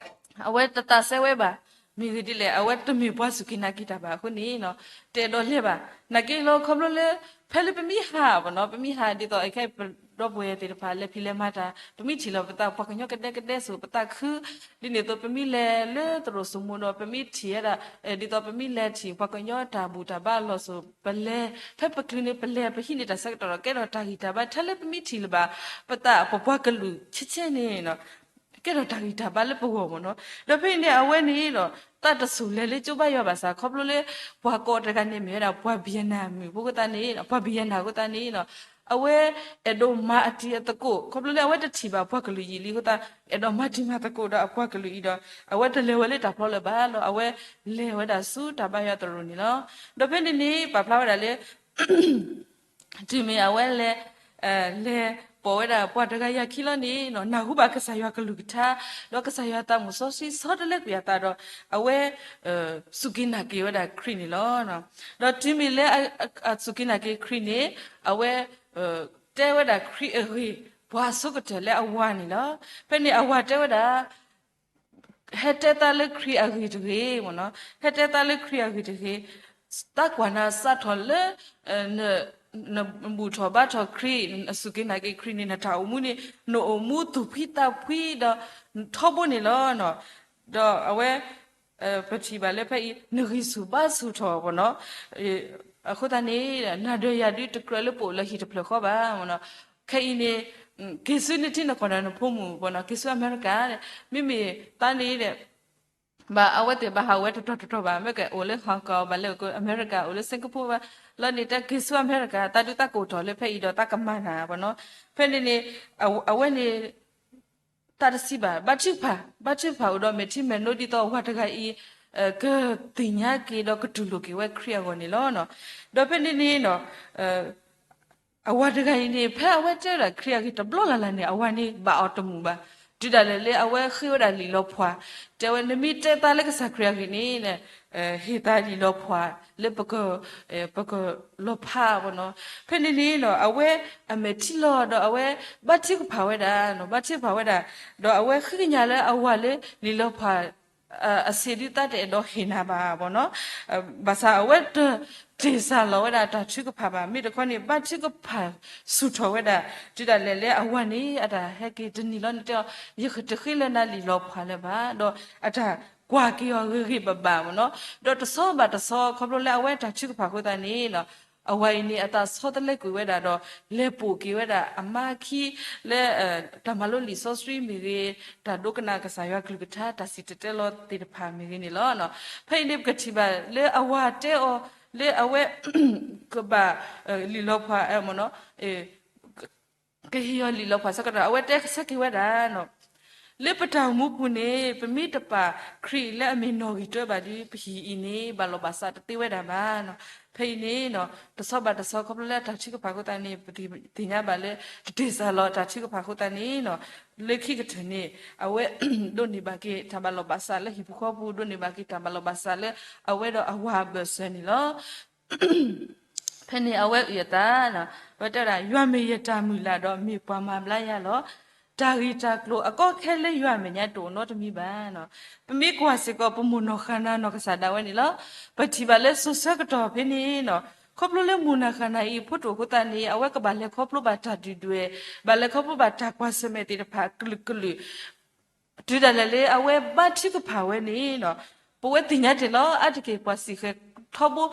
အဝဲတသးစဲဝဲဘၣ်, မ့ၢ်ဂ့ၤဒ်လဲၣ် အဝဲတမ့ၢ်ပှၤစူၢ်က့ၤနာ်က့ၤတၢ်ဘၣ်အဃိန့ၣ်နီၤ, တအဲၣ်ဒိးလဲၤဘၣ်. နာ်က့လီၤခီဖျိလၢ ဖဲလၢပမ့ၢ်ဟးမ့ၢ်နီၤ, ပမ့ၢ်ဟးဒ်သိးခဲအံၤပဒီပုၢ်ဝဲၢ်သ့ၣ်တဖၣ်လဲၤဖံးလဲၤမၤတၢ်, ပမ့ၢ်ထံၣ်လီၤပသးပှၤကညီကဒဲကဒဲစိၤ ပသးခု, ဒ်န့ၣ်အသိးပမ့ၢ်လဲၤလၢသရိာ်စိမိၤဒီး ပမ့ၢ်ထံၣ်ဝဲဒၣ် ဒ်သိးပမ့ၢ်လဲၤထံၣ်ပှၤကညီတၢ်ဘူၣ်တၢ်ဘါအလီၢ်စိၤ ပလဲၤ, ဖဲပကျုၤန့ၣ် ပလဲၤပဟံးန့ၢ်တၢ်ဆၢကတီၢ်ဒီး ကဲထီၣ်တၢ်ဂံၢ်တၢ်ဘါ ထဲလၢပမ့ၢ်ထံၣ်လၢၤဘၣ် ပသးပပှၤကလုာ်ဆဲးဆဲးန့ၣ်နီၤ, ကဲထီၣ်တၢ်ဂံၢ်တၢ်ဘါလၢပဂီၢ်မ့ၢ်နီၤ. ဒီးဖဲအံၤန့ၣ် အဝဲန့ၣ်ဒီး သးတဆိၣ်လဲၤလၢကၠိဘါယွၤဘၣ်ဆၣ် ခီဖျိလၢ ပှၤကိးတဂၤန့ၣ်မ့ၢ်ဝဲဒၣ်ပှၤဘံယနၢ်မုၣ်ဖိအဃိသတးန့ၣ် ပှၤဘံယနၢ်အဃိသတးန့ၣ်နီၤ, အဝဲအဲၣ်ဒိးမၤအတံၤအသကိး ခီဖျိလၢအဝဲတထံၣ်ဘၣ်ပှၤကလုာ်ယံာ်လံအဃိသတး အဲၣ်ဒိးမၤတံၤမၤသကိးဒီးအပှၤကလုာ်အံၤဒီး အဝဲတလဲၤဝဲလၢတၢ်ဖျီလၢၤဘၣ်လီၤ. အဝဲလဲၤဝဲဒၣ်ဆူတၢ်ဘါယွၤသရိာ်န့ၣ်လီၤ. ဒီးဖဲန့ၣ်န့ၣ် ပာ်ဖျါဝဲဒၣ်လၢ တုၤမ့ၢ်အဝဲလဲၤ လဲၤပိာ်ဝဲဒၣ်ပှၤတဂၤယၤခံလီၤန့ၣ်နီၤ, နၢ်ဟူဘၣ်ကစၢ်ယွၤကလုၢ်ကထါ ဒီးကစၢ်ယွၤသးမုၣ်စီဆှံဆီတလဲကွံာ်အသးဒီး အဝဲ စူၢ်က့ၤနာ်က့ၤဝဲဒၣ်ခရံာ်န့ၣ်လီၤ. ဒီးတုၤမ့ၢ်လၢအစူၢ်က့ၤနာ်က့ၤခရံာ်န့ၣ် အဝဲ တဲဝဲဒၣ်ခရံာ်အဂ့ၢ် ပှၤအဆိကတၢၢ်လၢအဝၤန့ၣ်လီၤ. ဖဲန့ၣ်အဝၤတဲဝဲဒၣ် ဟဲတဲသးလၢခရံာ်အဂ့ၢ်တဂ့ၤမ့ၢ်နီၤ, ဟဲတဲသးလၢခရံာ်အဂ့ၢ်တဂ့ၤ, သးကွၢ်နၤစးထီၣ်လၢ နဘူၣ်ထီၣ်ဘါထီၣ်ခရံာ် နစူၢ်က့ၤနာ်က့ၤခရံာ်န့ၣ် နတၢ်အိၣ်မူန့ၣ် နအိၣ်မူသူၣ်ဖှံသးဖှံဒီး ထီဘိန့ၣ်လီၤ. ဒီးအဝဲ ပထံၣ်ဘၣ်လၢဖဲအံၤ နဂံၢ်ဆူၣ်ဘါဆူၣ်ထီၣ်မ့ၢ်နီၤ, အဃိသတးန့ၣ် နၤဒီးယၤဒုးတကြၢးလၢပအိၣ်လၢဟံၣ်တဖျၢၣ်ဃီဘၣ်မ့ၢ်နီၤ, ခဲအံၤန့ၣ် က့ၤဆူနထံနကီၢ်ဒီးနဖိမုၣ်မ့ၢ်နီၤ, က့ၤဆူအမဲရကၤ, မ့မ့ၢ်သးန့ၣ် ဘၣ်အဝဲသ့ၣ်ဘၣ်ဟးဝဲတတီၤတတီၤဘၣ်, မ့ၢ်ကအိၣ်လၢ Hong Kong ဘၣ်လဲၤအိၣ်လၢ America အိၣ်လၢ Singapore ဘၣ်, လီၤန့ၣ် တၢ်က့ၤဆူအမဲရကၤ တၢ်ဒုးတၢ်ကိးထီၣ်လၢဖဲအံၤဒီးတၢ်ကမၤနၤဘၣ်နီၤ. ဖဲန့ၣ်န့ၣ် အဝဲန့ၣ် တၢ်တစံးဘၣ် ဘါထုကဖၣ်, ဘါထုကဖၣ်အိၣ်ဒီးမဲာ်ထံမဲာ်နိဒ်သိးအဝၤတဂၤအံၤ ကသ့ၣ်ညါက့ၤဒီးကတူၢ်လိာ်က့ၤဝဲခရံာ်အဂီၢ်န့ၣ်လီၤ. ဒီးဖဲန့ၣ်န့ၣ်နီၤ အဝၤတဂၤအံၤန့ၣ် ဖဲအဝဲတဲဝဲဒၣ်ခရံာ်အဂ့ၢ်တဘျီလၢ်လၢ်န့ၣ် အဝၤန့ၣ်ဘၣ်အီၤတမုာ်ဘၣ်. တုၤဒၣ်လဲာ်လၢအဝဲဃ့ဝဲဒၣ်လံာ်လီၤဖှၣ်, တဲဝဲ နမ့ၢ်တဲတၢ်လၢကစၢ်ခရံာ်အဂ့ၢ်န့ၣ် ဟ့ၣ်သးလံာ်လီၤဖှၣ်လၢပက ပကလီၤဖးဘၣ်နီၤ. ဖဲန့ၣ်န့ၣ်နီၤ အဝဲအမဲာ်ထံလီၤဒီးအဝဲဘါထုကဖၣ်ဝဲဒၣ်, ဘါထုကဖၣ်ဝဲဒၣ်, ဒီးအဝဲဃ့ကညးလၢအဝၤလၢလံာ်လီၤဖှၣ် အဆံးဒုးသးတအဲၣ်ဒိးဟ့ၣ်နၤဘၣ်ဘၣ်နီၤ. ဘၣ်ဆၣ်အဝဲတတ့ၢ်စၢ်လီၤဝဲဒၣ်တၢ်ထုကဖၣ်ဘၣ်, မ့ၢ်တခီန့ၣ် ဘါထုကဖၣ်ဆူၣ်ထီၣ်ဝဲဒၣ်, တုၤဒၣ်လဲာ်လၢအဝၤန့ၣ် အတၢ်ဟဲက့ၤတနံၤလီၤန့ၣ်တဲအီၤ ယတဃ့လၢၤနၤလံာ်လီၤဖှၣ်လၢၤဘၣ်, ဒီးအတၢ်ကွၢ်က့ၤအီၤဂ့ၤဂ့ၤဘၣ်ဘၣ်ဘၣ်နီၤ. ဒီးတဆီဘၣ်တဆီ ခီဖျိလၢအဝဲတၢ်ထုကဖၣ်အဃိသတးန့ၣ်နီၤ အဝၤအံၤန့ၣ် အသးဆီတလဲကွံာ်ဝဲဒၣ်ဒီး လဲၤပိာ်က့ၤဝဲဒၣ်အမါခံ လၢ တၢ်မၤလိလံာ်စီဆှံမ့ၢ်ဂ့ၤ, တၢ်ဒိကနၣ်ကစၢ်ယွၤကလုၢ်ကထါ တၢ်စံၣ်တဲၤတဲလီၤသ့ၣ်တဖၣ်မ့ၢ်ဂ့ၤန့ၣ်လီၤ. ဖဲအံၤန့ၣ် ပကထံၣ်ဘၣ်လၢအဝၤတဲအီၤ လၢအဝဲ ကဘၣ် လံာ်လီၤဖှၣ် ကဟ့ၣ်အီၤလံာ်လီၤဖှၣ်ဆၢကတီၢ် အဝဲတဲဆၢက့ၤဝဲဒၣ် လၢပတၢ်အိၣ်မူပူၤန့ၣ် ပမ့ၢ်တပာ်ခရံာ်လၢအမ့ၢ်နီၣ်ဂံၢ်တၢဘၣ်ဒီး ပဟံၣ်အံၤန့ၣ် ဘၣ်လီၤဘၣ်စးတသ့ဝဲဒၣ်ဘၣ်နီၤ. ဖဲအံၤန့ၣ်နီၤ တဆီဘၣ်တဆီ ခီဖျိလၢအတၢ်ထုကဖၣ်အဃိသတးန့ၣ် ပသ့ၣ်ညါဘၣ်လၢ တတ့ၢ်စၢ်လီၤတၢ်ထုကဖၣ်အဃိသတးန့ၣ်နီၤ လၢခံကတၢၢ်န့ၣ် အဝဲ ဒိးန့ၢ်ဘၣ်က့ၤတၢ်ဘၣ်လီၤဘၣ်စးလၢဟံၣ်ဖိဃီဖိ ဒိးန့ၢ်ဘၣ်က့ၤတၢ်ဘၣ်လီၤဘၣ်စးလၢအဝဲဒီးအဝၤအဘၢၣ်စၢၤန့ၣ်လီၤ. ဖဲန့ၣ်အဝဲအုၣ်အသး အဝဲတဲဝဲဒၣ် ယွၤမ့ၢ်ယတၢ်မုၢ်လၢ်ဒီး မ့ၢ်ပှၤမၤဘျါယၤလီၤ. တၢ်ဂ့ၢ်တၢ်ကျိၤအကီအခဲလၢယွၤအမဲာ်ညါတအိၣ်နီတမံၤဘၣ်နီၤ. ပမ့ၢ်ကွၢ်စ့ၢ်ကီး ပမိၢ်နီၢ်ဃၣ်နၤနီၢ်ကစၢ်ဒၣ်ဝဲန့ၣ်လီၤ. ပထံၣ်ဘၣ်လၢစိၤဆၢကတီၢ်ဖဲန့ၣ်နီၤ ခီဖျိလၢမိၢ်နီၢ်ဃၣ်နၤအံၤ ဖိတအိၣ်အဃိသတးန့ၣ် အဝဲကဘၣ်လဲၤခီဖျိဘၣ်တၢ်ဒုၣ်ဒွဲၣ်, ဘၣ်လဲၤခီဖျိဘၣ်တၢ်ကွၢ်ဆၢၣ်မဲာ်သ့ၣ်တဖၣ်ကလုာ်ကလုာ် တုၤဒၣ်လဲာ်လၢအဝဲဘါထုကဖၣ်ဝဲန့ၣ်နီၤ ပဝဲသ့ၣ်ညါတ့ၢ်လီၤ အါတက့ၢ်ပှၤစံၣ်ဃဲၤထီဘိ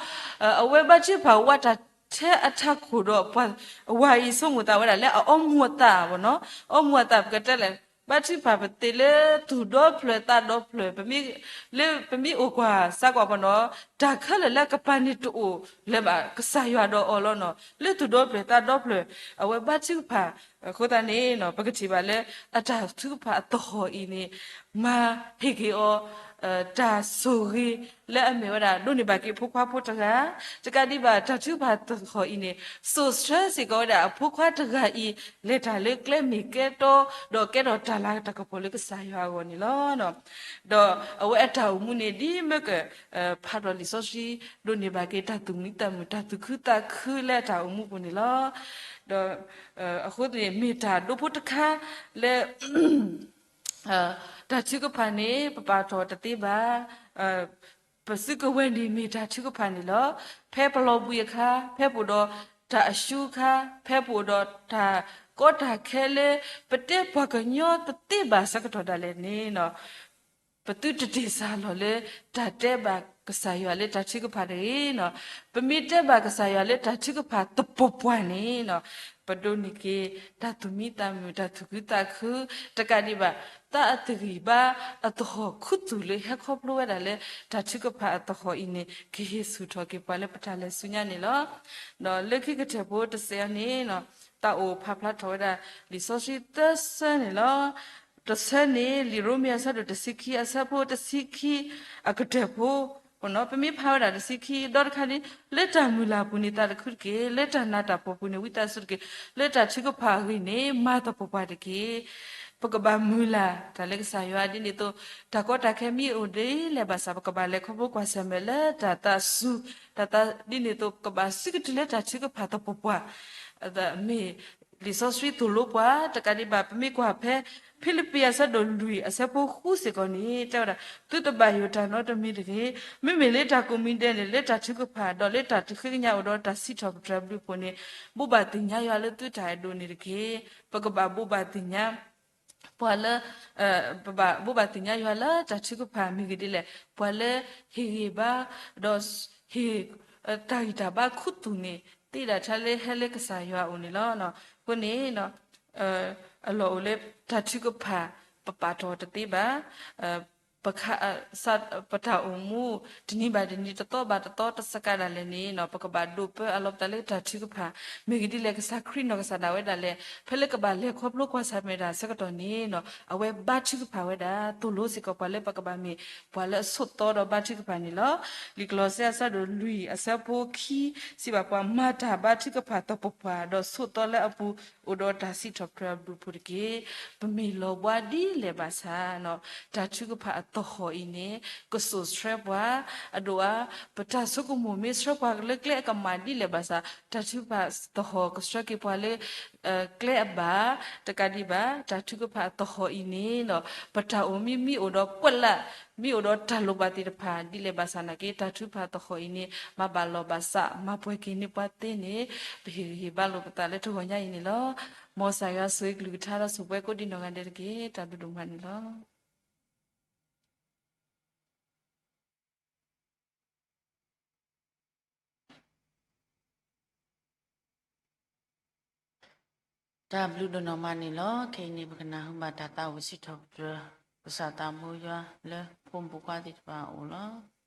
အဝဲဘါထုကဖၣ်ဝဲတၢ်ထဲအထးခိၣ်ဒီးပှၤ အဝၤအံၤဆိကမိၣ်သးဝဲဒၣ်လၢအအီမူၤအသး ဘၣ်နီၤ, အီမူၤအသးပကတဲလဲၣ်, ဘါထုကဖၣ်ပသ့ၣ်လၢသူၣ်ဒီဖျၢၣ်သးဒီဖျၢၣ်, လၢပမ့ၢ်အိၣ်ကွၢ်စးကွၢ်ဘၣ်နီၤ, တၢ်ခဲလၢာ်လၢအကပၤန့ၣ်တအိၣ်လၢၤဘၣ် ကစၢ်ယွၤဒီးအီၤလီၤနီၤ, လၢသူၣ်ဒီဖျၢၣ်သးဒီဖျၢၣ် အဝဲဘါထုကဖၣ် အဃိသတးန့ၣ်နီၤ ပကထံၣ်ဘၣ်လၢ အတၢ်ထုကဖၣ်အသဟီၣ်အံၤန့ၣ် မၤဟ့ၣ်က့ၤအီၤ တၢ်ဆိၣ်ဂ့ၤလၢအမ့ၢ်ဝဲဒၣ် ဒိးန့ၢ်ဘၣ်က့ၤအဖိခွါဖိတဂၤ, တကးဒံးဘၣ် တၢ်ထုကဖၣ်သဟီၣ်အံၤန့ၣ် စိာ်ဆှၢစ့ၢ်ကီးဝဲဒၣ်အဖိခွါတဂၤအံၤ လဲၤတၢ်လၢကျဲမ့ၢ်ကဲတီ ဒီးကဲထီၣ်တၢ်လၤတၢ်ကပီၤလၢကစၢ်ယွၤအဂီၢ်န့ၣ်လီၤ. ဒီးအဝဲအတၢ်အိၣ်မူန့ၣ် ဒ်မ့ၢ်က ဖးထီၣ်လံာ်စီဆှံ ဒိးန့ၢ်ဘၣ်က့ၤတၢ်သူၣ်မံသးမုာ် တၢ်သူၣ်ခုသးခုလၢအတၢ်အိၣ်မူပူၤန့ၣ်လီၤ. ဒီးအဃိန့ၣ် မ့ၢ်တၢ်ဒိဖိတခါလၢ တၢ်ထုကဖၣ်န့ၣ် ပပာ်ထီၣ်တသ့ဘၣ်. ပစုကဝဲၤန့ၣ်မ့ၢ်တၢ်ထုကဖၣ်န့ၣ်လီၤ. ဖဲပလီၤဘှံးအခါ, ဖဲပအိၣ်ဒီးတၢ်အၡူအခါ, ဖဲပအိၣ်ဒီးတၢ်ကီတၢ်ခဲလၢ ပတဲပှၤကညီတသ့ဘၣ်ဆၢကတီၢ်ဒၣ်လဲာ်န့ၣ်နီၤ ပသုတတ့ၢ်စၢ်လီၤလၢ တၢ်တဲဘၣ်ကစၢ်ယွၤလၢတၢ်ထုကဖၣ်တဂ့ၤနီၤ. ပမ့ၢ်တဲဘၣ်ကစၢ်ယွၤလၢတၢ်ထုကဖၣ်သပှၢ်ပှၢ်န့ၣ်နီၤ ပဒိးန့ၢ်က့ၤ တၢ်သူၣ်မံသးမုာ် တၢ်သူၣ်ခုသးခု တကးဒံးဘၣ် သးအသဂံၢ်ဘါအသဟီၣ်ခူသူၣ်လၢဟဲခီဖျိဝဲဒၣ်လၢ တၢ်ထုကဖၣ်အသဟီၣ်အံၤန့ၣ် ကဟ့ၣ်ဆူၣ်ထီၣ်က့ၤပှၤလၢပတၢ်လဲၤဆူညါန့ၣ်လီၤ. ဒီးလၢခံကတၢၢ်ဖိတစဲးအံၤန့ၣ်နီၤ သးအိၣ်ဖးဖျါထီၣ်ဝဲဒၣ် လံာ်စီဆှံသၢဆၢန့ၣ်လီၤ. တဆၢန့ၣ် လံာ်ရိမ့ၤအဆၢဒိၣ်တဆံခံ အဆၢဖိတဆံခံ အကတၢၢ်ဖိ ပမ့ၢ်ဖးဝဲဒၣ်တဆံခံ ဒီတခါန့ၣ် လၢတၢ်မုၢ်လၢ်ပူၤန့ၣ်သးတခုတက့ၢ်, လၢတၢ်နးတၢ်ဖှီၣ်ပူၤန့ၣ် ဝံသးစူၤတက့ၢ်, လၢတၢ်ထုကဖၣ်အဂ့ၢ်န့ၣ် မၤသပှၢ်ပှၢ်တက့ၢ်. ပကဘၣ်မုၢ်လၢ်တၢ်လၢကစၢ်ယွၤ ဒ်န့ၣ်အသိး တၢ်ကီတၢ်ခဲမ့ၢ်အိၣ်ဒ်လဲၣ်ဘၣ်ဆၣ် ပကဘၣ်လဲၤခီဖျိကွၢ်ဆၢၣ်မဲာ်လၢတၢ်သးစူၤ, တၢ်သးဒ်န့ၣ်အသိး ပကဘၣ်စုကတၢၢ်လၢတၢ်ထုကဖၣ်သပှၢ်ပှၢ် မ့ၢ်လံာ်စီဆှံသိၣ်လိပှၤ တကးဒံးဘၣ် ပမ့ၢ်ကွၢ်ဖဲ ဖံလံးပံၤအဆၢဒိၣ်လွံၢ်အဆၢဖိဃုစ့ၢ်ကီးန့ၣ် တဲဝဲဒၣ် သုတဘၣ်ယိၣ်တၢ်နီတမံၤတဂ့ၤ, မ့မ့ၢ်လၢတၢ်ကိးမံၤဒဲးန့ၣ် လၢတၢ်ထုကဖၣ်ဒီးလၢတၢ်တဃ့ကညးအိၣ်ဒီးတၢ်စံးထီၣ်ပတြၢၤအဘျုးအဖှိၣ်န့ၣ် ဘိးဘၣ်သ့ၣ်ညါယွၤလၢသုတၢ်အဲၣ်ဒိးန့ၣ်တက့ၢ်. ပကဘၣ်ဘိးဘၣ်သ့ၣ်ညါ ပှၤလၢ ပဘၣ်ဘိးဘၣ်သ့ၣ်ညါယွၤလၢတၢ်ထုကဖၣ်မ့ၢ်ဂ့ၤဒ်လဲၣ်, ပှၤလၢဟ့ၣ်ဂံၢ်ဘါ ဒီးဟ့ၣ် တၢ်ဂံၢ်တၢ်ဘါခူသူၣ်န့ၣ် သ့ဒၣ်ထါလၢဟဲလၢကစၢ်ယွၤအအိၣ်န့ၣ်လီၤ. အဃိန့ၣ် အလီၢ်အိၣ်လၢတၢ်ထုကဖၣ် ပပာ်ထီၣ်တသ့ဘၣ်. ပတၢ်အိၣ်မူ တနံၤဘၣ်တနံၤ တသီဘၣ်တသီ တစကးဒၣ်လဲာ်န့ၣ်နီၤ ပကဘၣ်ဒိးပၢအလီၤပသးလၢတၢ်ထုကဖၣ် မ့ၢ်ဂ့ၤဒ်လဲၣ် ကစၢ်ခရံာ်နီၢ်ကစၢ်ဒၣ်ဝဲဒၣ်လဲာ် ဖဲလၢကဘၣ်လဲၤခီဖျိကွၢ်ဆၢၣ်မဲာ်တၢ်ဆၢကတီၢ်န့ၣ်နီၤ အဝဲဘါထုကဖၣ်ဝဲဒၣ် သိၣ်လိစ့ၢ်ကီးပှၤလၢပကဘၣ်မ့ၢ်ပှၤလၢအဆိးသီဒီးဘါထုကဖၣ်န့ၣ်လီၤ. လံာ်ကလီးစဲအဆၢဒိၣ်လွံၢ် အဆၢဖိခံ စံးဘၣ်ပှၤ မၤတၢ်ဘါထုကဖၣ်သပှၢ်ပှၢ် ဒီးဆိးသီလၢအပူၤ အိၣ်ဒီးတၢ်စံးထီၣ်ပတြၢၤအဘျုးအဖှိၣ်တက့ၢ်. ပမ့ၢ်လီၤဘှါဒ်လဲၣ်ဘၣ်ဆၣ်နီၤ တၢ်ထုကဖၣ်အသဟီၣ်အံၤန့ၣ် ကစိာ်ဆှၢပှၤ အဒိၣ်အါ ပတၢ်ဆိကမိၣ်မ့ၢ်ဆှၢပှၤလၢကျဲအကမၣ်ဒ်လဲၣ်ဘၣ်ဆၣ် တၢ်ထုကဖၣ်သဟီၣ်ကဆှၢက့ၤပှၤလၢ ကျဲအဘၣ် တကးဒံးဘၣ် တၢ်ထုကဖၣ်အသဟီၣ်အံၤန့ၣ်နီၤ ပတၢ်အိၣ်မူမ့ၢ်အိၣ်ဒီးကွက်လၢ် မ့ၢ်အိၣ်ဒီးတၢ်လိၣ်ဘၣ်သ့ၣ်တဖၣ် ဒ်လဲၣ်ဘၣ်ဆၣ်နာ်က့ တၢ်ထုကဖၣ်သဟီၣ်အံၤန့ၣ် မၤဘၣ်လီၢ်ဘၣ်စး မၤပှဲၤက့ၤန့ၢ်ပှၤသ့န့ၣ် ပဟ့ၣ်ဂံၢ်ဟ့ၣ်ဘါလိာ်ပသးလၢတဂီၤညါအံၤန့ၣ်လီၤ. မ်ကစၢ်ယွၤဆိၣ်ဂ့ၤကလုၢ်ကထါဒီးဆိၣ်ပှဲၤကိးဒံးနီၢ်ဂၤဒဲးတက့ၢ်. တၢ်ဘျုးဒိၣ်မးန့ၣ်လီၤ. တၢ်ဘျုးဒိၣ်နီၢ်မးန့ၣ်လီၤ. ခဲအံၤန့ၣ် ပကနၢ်ဟူဘၣ်တၢ်သးဝံၣ်စံးထီၣ်ပတြၢၤ ကစၢ်သးဘိယွၤလၢဖိမုၣ်ဖိခွါသ့ၣ်တဖၣ်အအိၣ်လီၤ.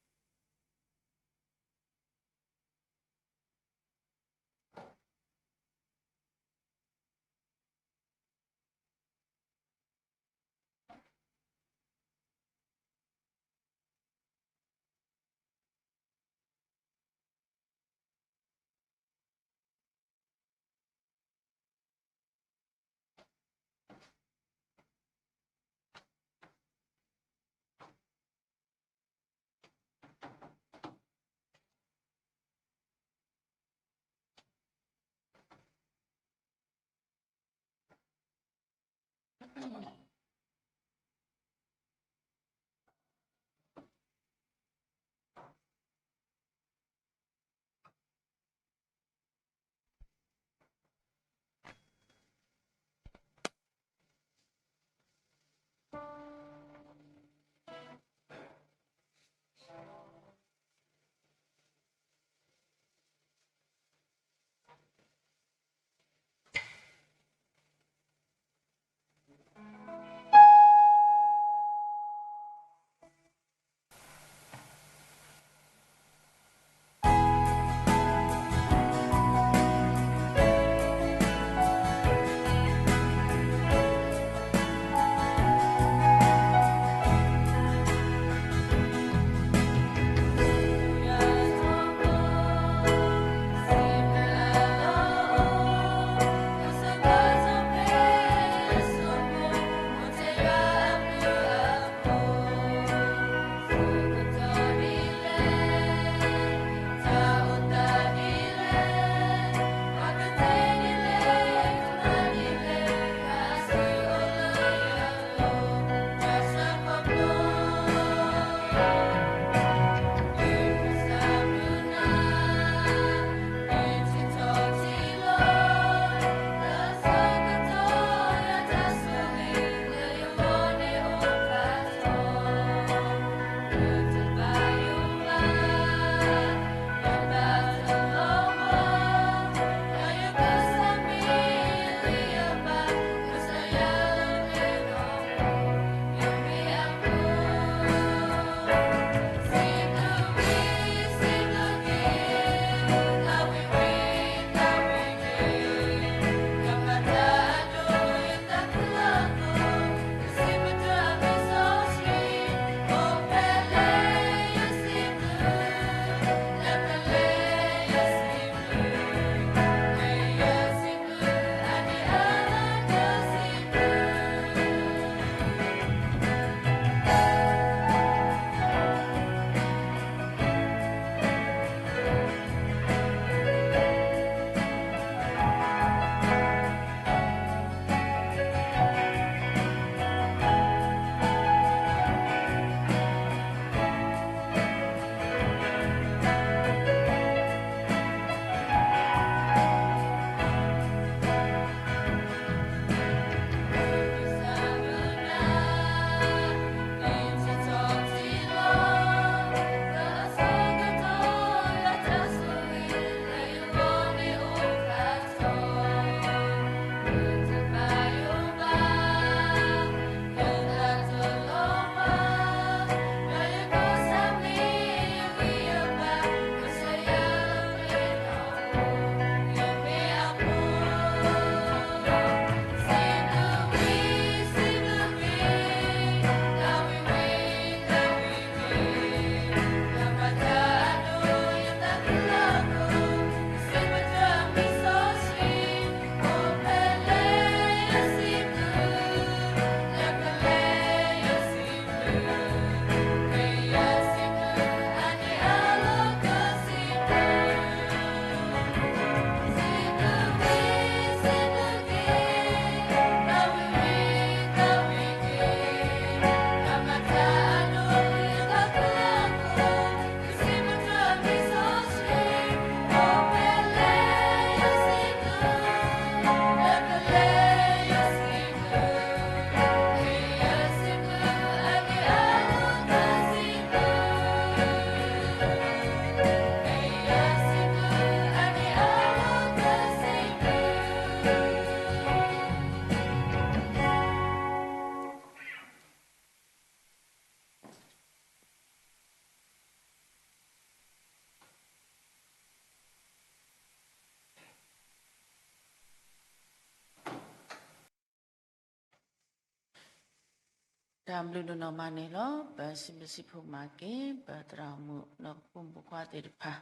တၢ်ဘျုးဒိၣ်နီၢ်မးန့ၣ်လီၤ. ပစံးဘျုးစံးဖှိၣ်မၤက့ၤ ပသရၣ်မုၣ်ဒီးပဖိမုၣ်ဖိခွါသ့ၣ်တဖၣ်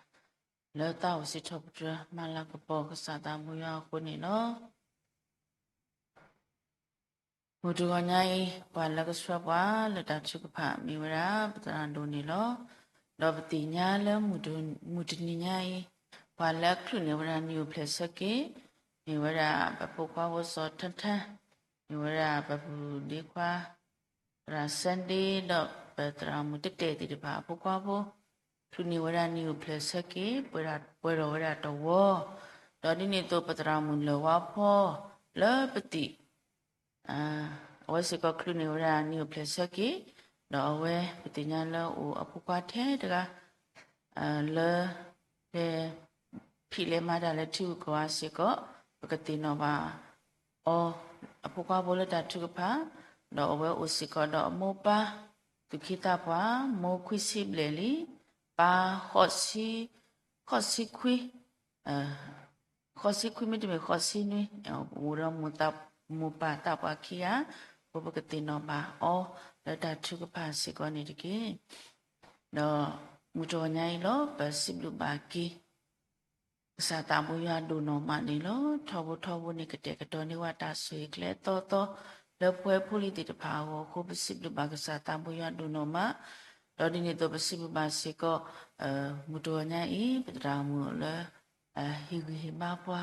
လၢသးအိၣ်စံးထီၣ်ပတြၢၤ မၤလၤကပီၤကစၢ်သးဘိယွၤအဃိန့ၣ်လီၤ. မုၢ်တဂီၤညါအံၤ ပှၤလၢကဆှၢပှၤလၢတၢ်ထုကဖၣ်မ့ၢ်ဝဲဒၣ် ပသရၣ်ဒိၣ်န့ၣ်လီၤ. ဒီးပသ့ၣ်ညါလၢမုၢ်တနံၤညါအံၤ ပှၤလၢအချုးန့ၢ်ဝဲဒၣ်နံၣ်အိၣ်ဖျဲၣ်ဆၢက့ၤ မ့ၢ်ဝဲဒၣ်ပဖိခွါဖိစီၤထၢထၢ, မ့ၢ်ဝဲဒၣ်ပပုၢ်ဒ့ခွါ သရၣ်စဲဒ့ ဒီးပသရၣ်မုၣ်တတဲာ်သ့ၣ်တဖၣ်အဖိခွါဖိ ချုးန့ၢ်ဝဲဒၣ်နံၣ်အိၣ်ဖျဲၣ်ဆၢက့ၤ ပှဲၤထီၣ်ဝဲဒၣ်တဝီ, ဒီးဒ်န့ၣ်အသိးပသရၣ်မုၣ်လၢၢ်ဝါဖီ လၢပသံၣ် အဝဲစ့ၢ်ကီးချုးန့ၢ်ဝဲဒၣ်နံၣ်အိၣ်ဖျဲၣ်ဆၢက့ၤ, ဒီးအဝဲပသ့ၣ်ညါလၢအိၣ်အဖိခွါထဲတဂၤ လၢ လဲၤဖံးလဲၤမၤတၢ်လၢထံဂုၤကီၢ်ဂၤစ့ၢ်ကီး, ပကသ့ၣ်နီၣ်ဘၣ်အီၤ အဖိခွါဖိလၢတၢ်ထုကဖၣ်, ဒီးအဝဲအိၣ်စ့ၢ်ကီးဒီးအမိၢ်ပၢ် သူၣ်က့သးပှၢ်, မိၢ်ခွံဆံဘျဲၣ်လံ, ပၢ် ဃိးဆံခွံ ဃိးဆံခွံ မ့တမ့ၢ်ဃိးဆံနွံ, အိၣ်ဒီးမိၢ်ပၢ်သးပှၢ်ခံဂၤ, အဃိပကသ့ၣ်နီၣ်ဘၣ်အီၤလၢတၢ်ထုကဖၣ်စ့ၢ်ကီးန့ၣ်တက့ၢ်. ဒီးမုၢ်တဂီၤညါအံၤလီၤ ပစံးဘျုးဘၣ်က့ၤ ကစၢ်သးဘိယွၤဒိၣ်နီၢ်မးန့ၣ်လီၤ. ထီဘိထီဘိန့ၣ် ကတဲာ်ကတီၤန့ၢ်ဝဲတၢ်ဆိၣ်ဂ့ၤကျဲသီသီ လၢပဝဲဖိလံၤသ့ၣ်တဖၣ်အဂီၢ်အဃိ ပစံးဘျုးဘၣ်ကစၢ်သးဘိယွၤဒိၣ်နီၢ်မး, ဒီးဒ်န့ၣ်အသိးပစံးဘျုးဘၣ်စ့ၢ်ကီး မုၢ်တဂီၤညါအံၤ ပသရၣ်မုၣ်လၢ ဟ့ၣ်ဂံၢ်ဟ့ၣ်ဘါပှၤ,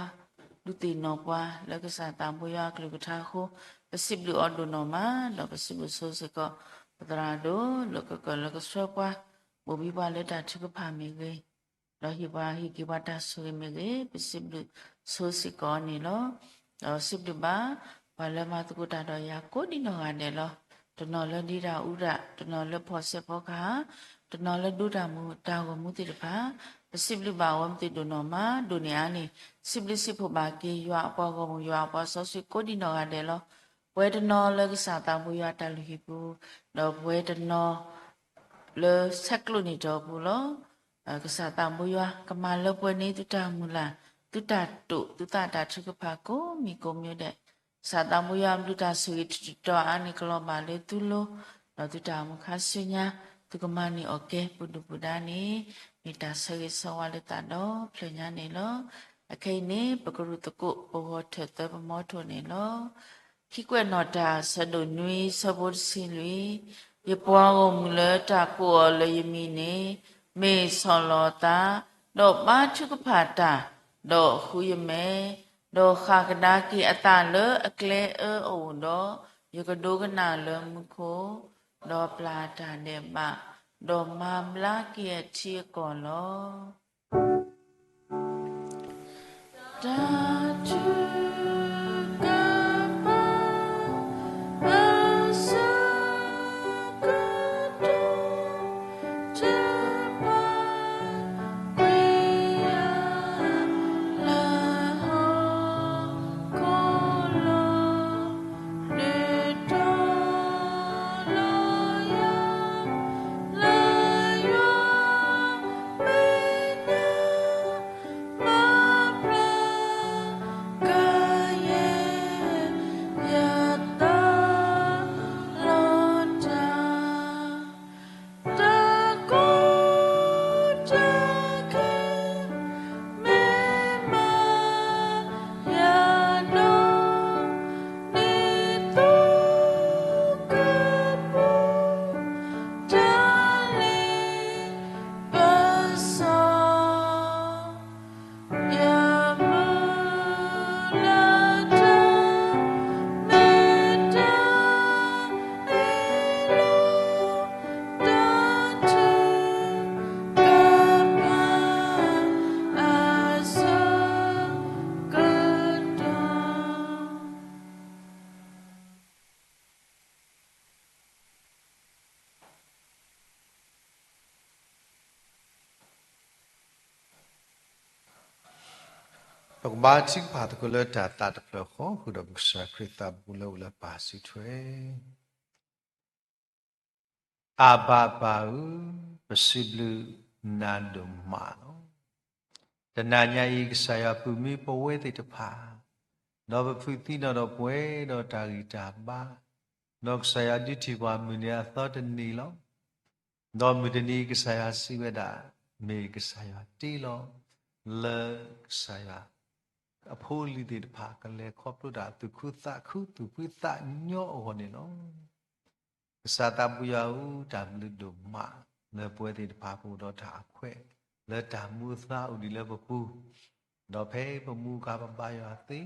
ဒုးသ့ၣ်နီၣ်ပှၤလၢကစၢ်သးဘိယွၤအကလုၢ်ကထါအဃိ, ပစံးဘျုးအီၤဒိၣ်နီၢ်မး, ဒီးပစံးဘျုးဆိစ့ၢ်ကီး ပသရၣ်ဒိၣ်လၢကကၢၢ်လၢကဆှၢပှၤ, ဘိၣ်ဘံပှၤလၢတၢ်ထုကဖၣ်မ့ၢ်ဂ့ၤ, ဒီးဟ့ၣ်ပှၤဟ့ၣ်က့ၤပှၤတၢ်ဆိၣ်ဂ့ၤမ့ၢ်ဂ့ၤ, ပစံးဘျုးဆိစ့ၢ်ကီးန့ၣ်လီၤ. ဒီးစံးဘျုးဘၣ် ပှၤလၢမၤသကိးတၢ်ဒီးယၤကိးဒံနီၢ်ဂၤဒဲးလီၤ. တနီၤလၢဒ့တၢ်အူတၢ်, တနီၤလၢဖီၣ်စဲးဖီကဟၣ်, တနီၤလၢဒိတၢ်မူတၢ်ဂီၤမူသ့ၣ်တဖၣ်, ပစံးဘျုးဘၣ်အဝဲမ့ၢ်သ့ၣ်ဒိၣ်နီၢ်မး, ဒိၣ်န့ၢ်အါန့ၣ် စံးဘျုးစံးဖှိၣ်ဘၣ်က့ၤယွၤအပှၤဂီၢ်မုၢ် ယွၤအပှၤစီဆှံကိးဒံနီၢ်ဂၤဒဲးလီၤ. ပဝဲတနီၤလၢကစၢ်သးဘိယွၤတၢ်လုၢ်ဟံၣ်ပူၤ, ဒီးပဝဲတနီၤ လၢဆဲးကျိးန့ၢ်တၢ်အပူၤလီၤ. ကစၢ်သးဘိယွၤကမၤလၢပှဲၤန့ၢ်သုတၢ်မုၢ်လၢ်, သုတၢ်တိာ်, သုသးတၢ်ထုကဖၣ်ကိးမံၤကိးမံၤဒဲး, ကစၢ်သးဘိယွၤအဘျုးတၢ်ဆိၣ်ဂ့ၤတတီၤအါန့ၣ် ကလီၤဘၣ်လၢသုလိၤ, ဒီးသုတၢ်အိၣ်မူခါဆူညါ သုကမၤန့ၢ်အီၣ်ကဲပဒုၣ်ပဒါန့ၣ် မ့ၢ်တၢ်ဆၢဂ့ၤဆၢဝါလၢသးဒီဖျၢၣ်ညါန့ၣ်လီၤ. အခဲအံၤန့ၣ် ပကရူၢ်သကိးပဂီၤထၢၣ်သၢပမီထိၣ်န့ၣ်လီၤ. ခံကွဲးနီၣ်တၢ် ဆၢဒိၣ်နွံ ဆၢဖိတဆံလွံၢ်, ယပှၤဂီၢ်မုၢ်လၢတၢ်ကိးအီၤလၢယမံၤန့ၣ် မ့ၢ်ဆီၣ်လီၤအသး, ဒီးဘါထုကဖၣ်တၢ်, ဒီးဃုယမဲာ်, ဒီးဃၣ်ကဒါက့ၤအသးလၢအကျဲအၢအအိၣ်ဒီး, ယကဒိကနၣ်လၢမူခိၣ်, ဒီးပျၢ်တၢ်ဒဲးဘး, ဒီးမၤဘျါက့ၤအထံအကီၢ်လီၤ. တၢ်ထုကဖၣ်အဆၢကတီၢ် တၢ်ပာ်ကွံာ်ယၤလၢဟီၣ်ခိၣ်လီၤ. နုာ်ထီၣ်လီၤယၤလၢယွၤမဲာ်ညါ, မၤပျၢ်ကယဲၢ်ယသးလီၤတၢ် တၢ်ကိၢ်တၢ်ဂီၤ မ့ၢ်မၤယၤဒီး နံၣ်သူကပိာ် တၢ်လ့ပစီ ယမုၢ်လၢ်တၢ် မ့ၢ်တၢ်အ့ၣ်လိာ် တၢ်ထုကဖၣ်အဆၢကတီၢ် ပကဘါထုကဖၣ်သကိးလၢတၢ်သးတဖျၢၣ်ဃီ ဃုာ်ဒီးပကစၢ်ခရံာ်သးဘိလၢအိၣ်လၢပၢ်စုထွဲ အဘၤပၢ်ဧၢ, ပစံးဘျုးနၤဒိၣ်မးလီၤ. တနၤညါအံၤ ကစၢ်ယွၤပာ်မူပဝဲသ့ၣ်တဖၣ်, ဒီးပဖုးသံနီၣ်ဒီးပှဲၤဒီးတၢ်ဂံၢ်တၢ်ဘါ ဒီးကစၢ်ယွၤဒုးထံၣ်ပှၤမုၢ်နံၤအသီတနံၤလီၤ. ဒီးမုၢ်တနံၤကစၢ်ယွၤစံးဝဲဒၣ်, မ့ၢ်ကစၢ်ယွၤတ့လီၤ, လၢကစၢ်ယွၤ အဖိအလံၤသ့ၣ်တဖၣ် ကလဲၤခီဖျိတၢ်သူၣ်ခုသးခု သူၣ်ဖှံသးညီအဂီၢ်န့ၣ်လီၤ. ကစၢ်သးဘိယွၤဧၢ, တၢ်ဘျုးဒိၣ်မး လၢပဝဲသ့ၣ်တဖၣ်ပအိၣ်ဒီးတၢ်အခွဲး လၢတၢ်မူအသါအိၣ်ဒံးလၢပပူၤ, ဒီးဖဲပမူကၤပဘါယွၤသ့,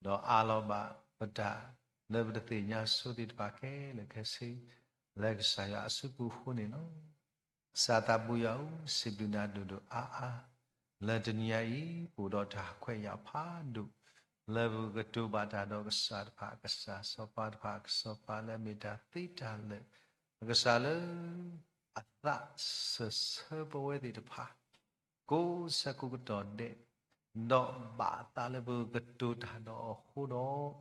ဒီးအးလီၤဘၣ်ပတၢ် လၢပတသ့ၣ်ညါဆိသ့ၣ်တဖၣ်ခဲလၢာ်ခဲဆ့ လၢကစၢ်ယွၤအစုပူၤအဃိန့ၣ်လီၤ. ကစၢ်သးဘိယွၤဧၢ, စံးဘျုးနၤဒိၣ်ဒိၣ်အါအါ လၢတနံၤအံၤ ပအိၣ်ဒီးတၢ်ခွဲးယာ်ဖးဒိၣ် လၢပကတိၤဘၣ်တၢ်ဒီးကစၢ်တဖၣ်အကစၢ်, စီၤပၤတဖၣ်အကစီၤပၤ လၢအမ့ၢ်တၢ်သ့တၢ်လၢာ် အကစၢ်လၢ အသးစၢၢ်ဆၢပဝဲသ့ၣ်တဖၣ် ကိးဆၢကိးကတီၢ်ဒဲး, ဒီးဘၣ်အသးလၢပကကတိၤတၢ်ဒီးအဃိဒီး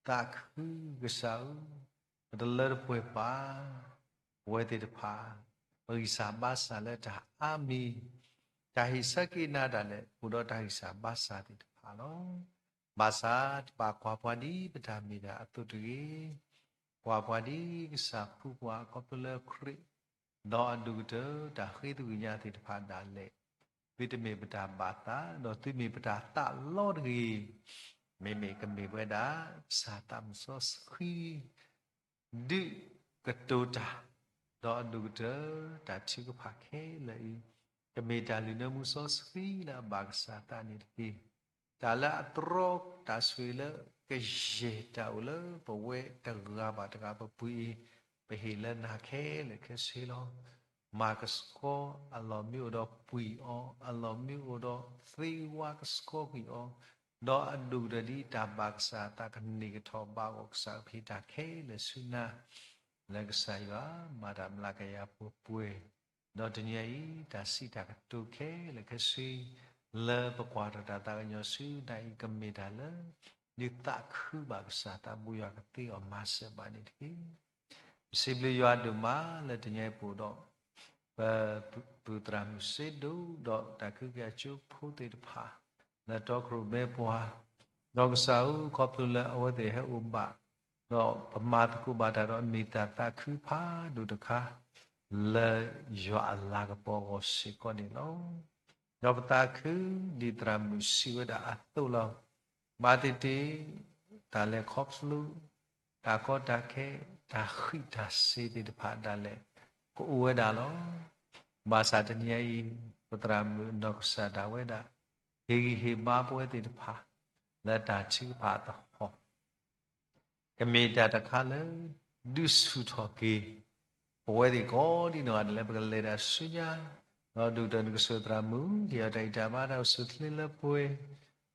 သးခုကစၢ်ဧၢ, ပတလၢတပှဲၤဘၣ်, ပဝဲသ့ၣ်တဖၣ် ပဂံၢ်စၢ်ဘါစၢ်လၢတၢ်အါမံၤ, တၢ်ဟ့ၣ်ဆၢက့ၤနၤဒၣ်လဲာ် အိၣ်ဒီးတၢ်ဂံၢ်စၢ်ဘါစၢ်သ့ၣ်တဖၣ်လီၤ. ဘၣ်ဆၣ်တဘၣ်ကွၢ်ပှၤဒ်ပတၢ်မ့ၢ်တၢ်အသိးတဂ့ၤ, ကွၢ်ပှၤဒ်ကစၢ်ဖှူပှၤခီဖျိလၢခရံာ် ဒီးအဒိၣ်ကတၢၢ် တၢ်ဃ့သကွံာ်ညါသ့ၣ်တဖၣ်ဒၣ်လဲာ်, သုတမ့ၢ်ပတၢ်ဘၣ်သး ဒီးသုမ့ၢ်ပတၢ်သးလီတဂ့ၤ, မ့မ့ၢ်ကမ့ၢ်ပဝဲဒၣ် ကစၢ်သးမုၣ်စီဆှံ ဒုးကတိၤတၢ် ဒီးအဒိၣ်ကတၢၢ် တၢ်ထုကဖၣ်ခဲလၢာ်အံၤ ကမ့ၢ်တၢ်လုၢ်နၢမူစီဆှံလၢအဘၣ်ကစၢ်သးန့ၣ်တက့ၢ်. တၢ်လၢအတြီတၢ်ဆိၣ်ဂ့ၤလၢကယဲၢ်တၢ်အိၣ်လၢပဝဲတဂၤဘၣ်တဂၤပပူၤအံၤ ပဟ့ၣ်လၢနၤခဲလၢာ်ခဲဆ့လီၤ. မၤကဆှီအလီၢ်မ့ၢ်အိၣ်ဒီးပှံၢ်အီၤ, အလီၢ်မ့ၢ်အိၣ်ဒီးသ့ဝါကဆှီကွံာ်အီၤ, ဒီးအဒိၣ်ကတၢၢ်ဒ်တၢ်ဘၣ်ကစၢ်အသးကန့ၢ်ကထီၣ်ဘၣ်အဂီၢ် ကစၢ်ကဟ့ၣ်တၢ်ခဲလၢာ်ဆူနၤ, လၢကစၢ်ယွၤမၤတၢ်မျးကယၤပှဲၤပှဲၤ, ဒီးတနံၤအံၤ တၢ်စံးတၢ်ကတိၤခဲလၢာ်ခဲဆ့ လၢပကွၢ်ထီၣ်တၢ်သးကညီၤဆူနၤအံၤ ကမ့ၢ်တၢ်လၢ ဒုးသးခုဘၣ်ကစၢ်သးဘိယွၤကသ့အီၤမၤစၢၤဘၣ်န့ၣ်တက့ၢ်. ပစံးဘျုးယွၤဒိၣ်မးလၢတနံၤအံၤပအိၣ်ဒီး ပပုၢ်သရၣ်မုၣ်စ့ဒိၣ် ဒီးတၢ်ကဟုကယာ်ကၠိဖိသ့ၣ်တဖၣ် လၢတီခိၣ်ရိၣ်မဲပှၤ, ဒီးကစၢ်ဧၢ ခီဖျိလၢအဝဲသ့ၣ်ဟဲအိၣ်ဘၣ်, ဒီးပမၤသကိးဘၣ်တၢ်ဒီးအမ့ၢ်တၢ်သးခုဖးဒိၣ်တခါ လၢယွၤအလၤကပီၤအဂီၢ်စ့ၢ်ကီးန့ၣ်လီၤ. ဒီးပသးခုဒ်သရၣ်မုၣ်စံးဝဲဒၣ်အသိးလီၤ. ဘၣ်သ့ၣ်သ့ၣ် တၢ်လဲၤခီဖျိ တၢ်ကီတၢ်ခဲ တၢ်ဃံးတၢ်စ့ၤသ့ၣ်တဖၣ်ဒၣ်လဲာ် ကအိၣ်ဝဲဒၣ်လီၤ. ဘၣ်ဆၣ်တနံၤအံၤ ပသရၣ်မုၣ်အနီၢ်ကစၢ်ဒၣ်ဝဲဒၣ် ဟ့ၣ်ဂံၢ်ဟ့ၣ်ဘါပဝဲသ့ၣ်တဖၣ် လၢတၢ်ထုကဖၣ်အသဟီၣ် ကမ့ၢ်တၢ်တခါလၢ ဒုးဆူၣ်ထီၣ်က့ၤ ပဝဲသ့ၣ်ကိးဒံနီၢ်ဂၤဒဲးလၢပကလဲၤတၢ်ဆူညါ, ဒီးဒိၣ်ကတၢၢ်နကစၢ်သရၣ်မုၣ် ကဟ့ၣ်အီၤတၢ်ဂံၢ်တၢ်ဘါ တၢ်အိၣ်ဆူၣ်အိၣ်ချ့လၢပှဲၤ,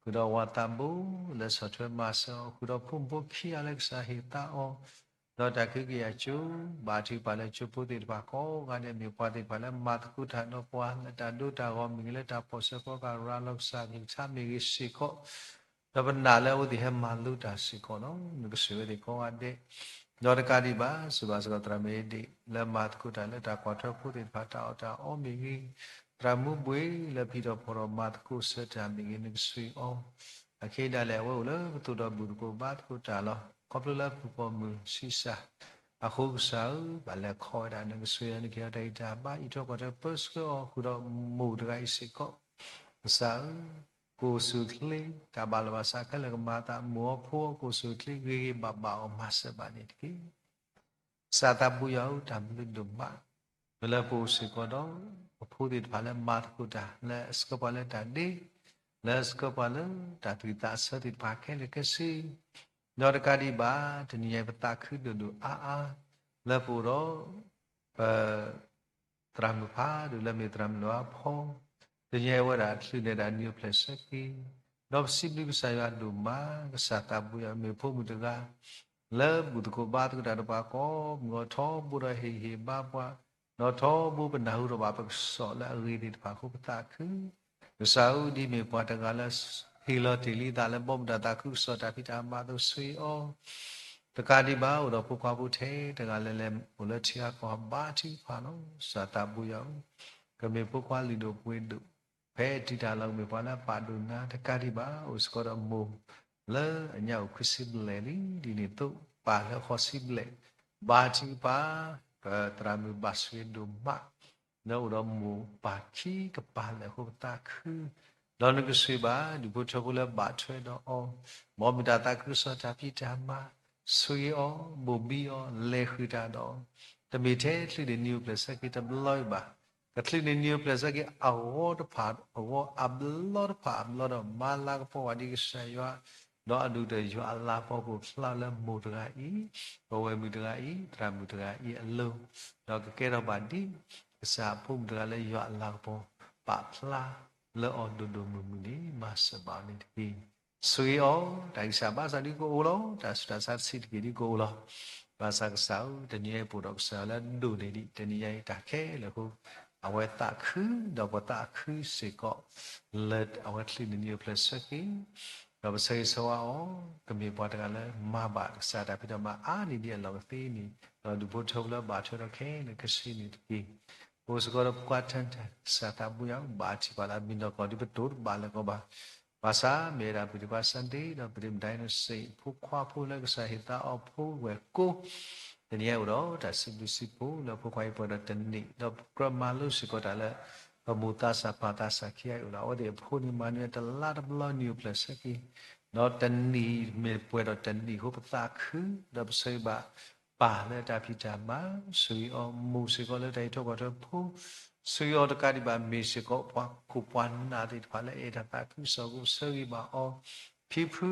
ဃုာ်ဒီးဝၤသးဘိ လၢဆီၣ်ထွဲမၤစၢၤအီၤ, ဃုာ်ဒီးဖိမုၣ်ဖိခံဂၤလၢကစၢ်ဟ့ၣ်သါအီၤ, ဒီးတၢ်ကဟုကယာ်ကၠိ ဘၣ်ထုကဖၣ်လၢကၠိဖိသ့ၣ်တဖၣ်ကိးဂၤဒဲး မ့ၢ်ပှၤသ့ၣ်တဖၣ်လၢမၤသကိးတၢ်ဒီးပှၤ လၢတၢ်ဒိတၢ်ဂီၤမ့ၢ်ဂ့ၤ လၢတၢ်ဖီၣ်ဆၢကီကၤရၤလီၤကစၢ်ကလုၢ်ကထါမ့ၢ်ဂ့ၤစ့ၢ်ကီး ဒီးပနာ်လၢအဝဲသ့ၣ်ဟဲမၤလိတၢ်စ့ၢ်ကီးလီၤ. နကစၢ်ဝဲသ့ၣ်ကိးဂၤဒဲး, ဒီးတကးဒံးဘၣ် စံးဘၣ်စ့ၢ်ကီးသရၣ်မုၣ်အ့ဒ့ၣ် လၢမၤသကိးတၢ်လၢတၢ်ကွၢ်ထွဲဖိသ့ၣ်တဖၣ် တၢ်အီၣ်တၢ်အီမ့ၢ်ဂ့ၤ, သရၣ်မုၣ်ဘှ့ၣ်လၢဖံးထီၣ်ဖီၣ်ထီၣ်မၤသကိးဆၢတၢ်မ့ၢ်ဂ့ၤ နကစၢ်အီၤ, အခဲအံၤဒၣ်လဲာ် အဝဲအိၣ်လၢပသိးဒီးဘူၣ်သကိးဘါသကိးတၢ်လီၤ. ခီဖျိလၢပပှၤမုၢ်ဆံးစၢ် အဃိကစၢ်ဧၢ ဘၣ်လဲၤခီဝဲဒၣ် နကစၢ်ယွၤ နကဟ့ၣ်အီၤတၢ်ဂံၢ်တၢ်ဘါ အံးထွဲကွၢ်ထွဲပၢဆှၢအီၤ ဃုာ်ဒီးမိၢ်တဂၤအံၤစ့ၢ်ကီး, ကစၢ်ဧၢ, ကအိၣ်ဆူၣ်အိၣ်ချ့ တၢ်ဘၣ်လီၤဘၣ်စးခဲလၢာ်ကမၤအသး မိၢ်အီၤဖိအီၤ ကအိၣ်ဆူၣ်အိၣ်ချ့ဂ့ၤဂ့ၤဘၣ်ဘၣ်အီၤ မၤစၢၤဘၣ်န့ၣ်တက့ၢ်. ကစၢ်သးဘိယွၤဧၢ တၢ်ဘျုးဒိၣ်မး မ့ၢ်လၢပအိၣ်စ့ၢ်ကီးဒီး ပဖိသ့ၣ်တဖၣ်လၢမၤသကိးတၢ် လၢအဆှၢပှၤလၢတၢ်ဒ့, လၢအဆှၢပှၤလၢတၢ်သးခုကစီၣ်သ့ၣ်တဖၣ်ခဲလၢာ်ခဲဆ့, ဒီးတကးဒံးဘၣ် တနံၤအံၤပသးခုဒိၣ်ဒိၣ်အါအါ လၢပအိၣ်ဒီး ပ သရၣ်မုၣ်ဖးဒိၣ်လၢမ့ၢ်သရၣ်မုၣ်လၢအဖီ, တနံၤအံၤဝဲဒၣ်အချုးန့ၣ်ဒၣ်နံၤအိၣ်ဖျဲၣ်ဆၢက့ၤ, ဒီးပစံးဘျုးကစၢ်ယွၤဒိၣ်မး ကစၢ်သးဘိယွၤမ့ၢ်ဖိမုၣ်တဂၤ လၢဘူၣ်သကိးဘါသကိးတၢ်ဒီးပှၤကိးမုၢ်ဂီၤထီဘိဒီးဟ့ၣ်ဂံၢ်ဟ့ၣ်ဘါပှၤ, ဒီးထီဘိပနၢ်ဟူထီၣ်ဘၣ်ပကစီၣ်လၢအဂ့ၤသ့ၣ်တဖၣ်အဃိပသးခု ကစၢ်ဧၢ ဒ်မ့ၢ်ပှၤတဂၤလၢ ဟ့ၣ်လီၤတ့ၢ်လံသးလၢဘီမုၢ်တၢ်သးခုကစီၣ်တၢ်ဖံးတၢ်မၤအသိးဆိၣ်ဂ့ၤအီၤ, တကးဒံးဘၣ် အိၣ်ဒီးဖိခွါဖိထဲတဂၤလၢလဲၤအိၣ်လၢထံဂၤကီၢ်ဂၤဘါထုကဖၣ်လီၤ. ကစၢ်သးဘိယွၤဧၢ, ကမ့ၢ်ဖိခွါလုၢ်ဒိၣ်ပှ့ၤဒိၣ်, ဖဲအတုၤတၢ်လီၢ်ကမ့ၢ်ပှၤလၢအပာ်ဒိၣ်နၤ တကးဒံးဘၣ် အိၣ်စ့ၢ်ကီးဒီးမိၢ် လၢအညါအိၣ်ခွံဆံဘျဲၣ်လံ ဒ်န့ၣ်အသိး ပၢ်လၢဃိးဆံဘျဲၣ်, ဘါထုကဖၣ်, ပသရၣ်မုၣ်ဘၣ်ဆိၣ်ဂ့ၤဒိၣ်မး လၢအိၣ်ဒီးမိၢ်ပၢ်ခံကပၤလၢာ်အဃိပသးခု, ဒီးနကဆိၣ်ဂ့ၤဘၣ် ဒူၣ်ဖိထၢဖိလၢဘၣ်ထွဲဒီးအီၤ, မ်အမ့ၢ်တၢ်သးခုကစီၣ်တၢ်ဖံးတၢ်မၤ, ဆိၣ်ဂ့ၤအီၤ, ဘိၣ်ဘံအီၤ, လဲၤဃုာ်တၢ်ဒီး, တမ့ၢ်ထဲချုးန့ၢ်နံၣ်အိၣ်ဖျဲၣ်ဆၢက့ၤတဘျီဘၣ်, ကချုးန့ၢ်နံၣ်အိၣ်ဖျဲၣ်ဆၢက့ၤအဂီၢ်တဖၣ်အဂီၢ် အဘျီတဖၣ်အဘျီဒီး မၤလၤကပီၤဝဲဒ်ကစၢ်ယွၤ, ဒီးအဒိၣ်ကတၢၢ်ယွၤအလၤကပီၤကဖျါလၢမိၢ်တဂၤအံၤ, ပဝဲၢ်မုၣ်တဂၤအံၤ, သရၣ်မုၣ်တဂၤအံၤအလိၤ, ဒီးကကဲထီၣ်ဘၣ်ဒ်ကစၢ်အဖိမုၣ်တဂၤလၢယွၤအလၤကပီၤ ပာ်ဖျါလၢအီၤဒိၣ်ဒိၣ်မုၢ်မုၢ်န့ၣ် မၤစၢၤဘၣ်အီၤန့ၣ်တက့ၢ်. ဆိၣ်ဂ့ၤအီၤ, တၢ်ဂံၢ်စၢ်ဘါစၢ်ဒ်ကအိၣ်လီၤ, တၢ်ဆူးတၢ်ဆါတဆံးတက့ၢ်ဒ်ကအိၣ်လီၤ. ဘၣ်ဆၣ်ကစၢ်ဧၢ, တနံၤအံၤပအိၣ်ဒီးကစၢ်ယွၤလၢအဒိၣ်န့ၢ်ဒံး, တနံၤအံၤတၢ်ခဲလၢာ်အဃိ, အဝဲသးခု, ဒီးပသးခုစ့ၢ်ကီး လၢအဝဲချုးန့ၢ်နံၣ်အိၣ်ဖျဲၣ်ဆၢက့ၤ, ဒီးပဆၢဂ့ၤဆၢဝါအီၤ, ကမ့ၢ်ပှၤတဂၤလၢမၤဘၣ်ကစၢ်တၢ်ဖံးတၢ်မၤအါန့ၢ်ဒံးအလီၢ်ကသ့န့ၣ်, ဒီးဒူၣ်ဖိထၢဖိလၢဘၣ်ထွဲဒီးခဲလၢာ်ခဲဆ့န့ၣ်တက့ၢ်. ပအိၣ်စ့ၢ်ကီးဒီးပှၤထၢထၢ ကစၢ်သးဘိယွၤ ဘၣ်ထံၣ်ပှၤလၢအမံၤနီၢ်ကီၢ် ဒ်ပတိၤတဘၣ်လၢၤကီးဘၣ်. ဘၣ်ဆၣ်မ့ၢ်ဝဲဒၣ်ပဒံးပှၤ Sunday ဒီးပဒံးမတၤအံၤန့ၣ်စ့ၢ် ဖိခွါဖိလၢကစၢ်ဟ့ၣ်သါအီၤဖိဝဲၢ်ကိ, တနံၤအံၤအိၣ်ဒီးတၢ်စံးဘျုးစံးဖှိၣ်လၢဖိခွါအံၤပှဲၤဒီးတနံၣ်, ဒီးကြၢးမၤလိစ့ၢ်ကီးတၢ်လၢ ပမိၢ်သးစၢ်ပၢ်သးစၢ်ခံဂၤအံၤအိၣ်ဒီး အဝဲသ့ၣ်အဖိန့ၣ် မၤန့ၢ်တလါတဘျီနံၣ်အိၣ်ဖျဲၣ်ဆၢက့ၤ, ဒီးတနံၣ်မ့ၢ်ပှဲၤဒီးတနံၣ်အဃိပသးခု, ဒီးပဆၢဂ့ၤဘၣ် ပၢ်လၢတၢ်ဖံးတၢ်မၤ, ဆိၣ်ဂ့ၤအီၤမိၢ်စ့ၢ်ကီးလၢတၢ်ဟံးထီၣ်ကွၢ်ထွဲဖိ, ဆိၣ်ဂ့ၤအီၤတကးဒံးဘၣ် မ့ၢ်စ့ၢ်ကီးပှၤခိၣ်ပှၤနၢ်သ့ၣ်တဖၣ်လၢအဲၣ်တၢ်သးခုကစီၣ်အဃိ ပဆၢဂ့ၤဘၣ်အီၤ, ဖံဖု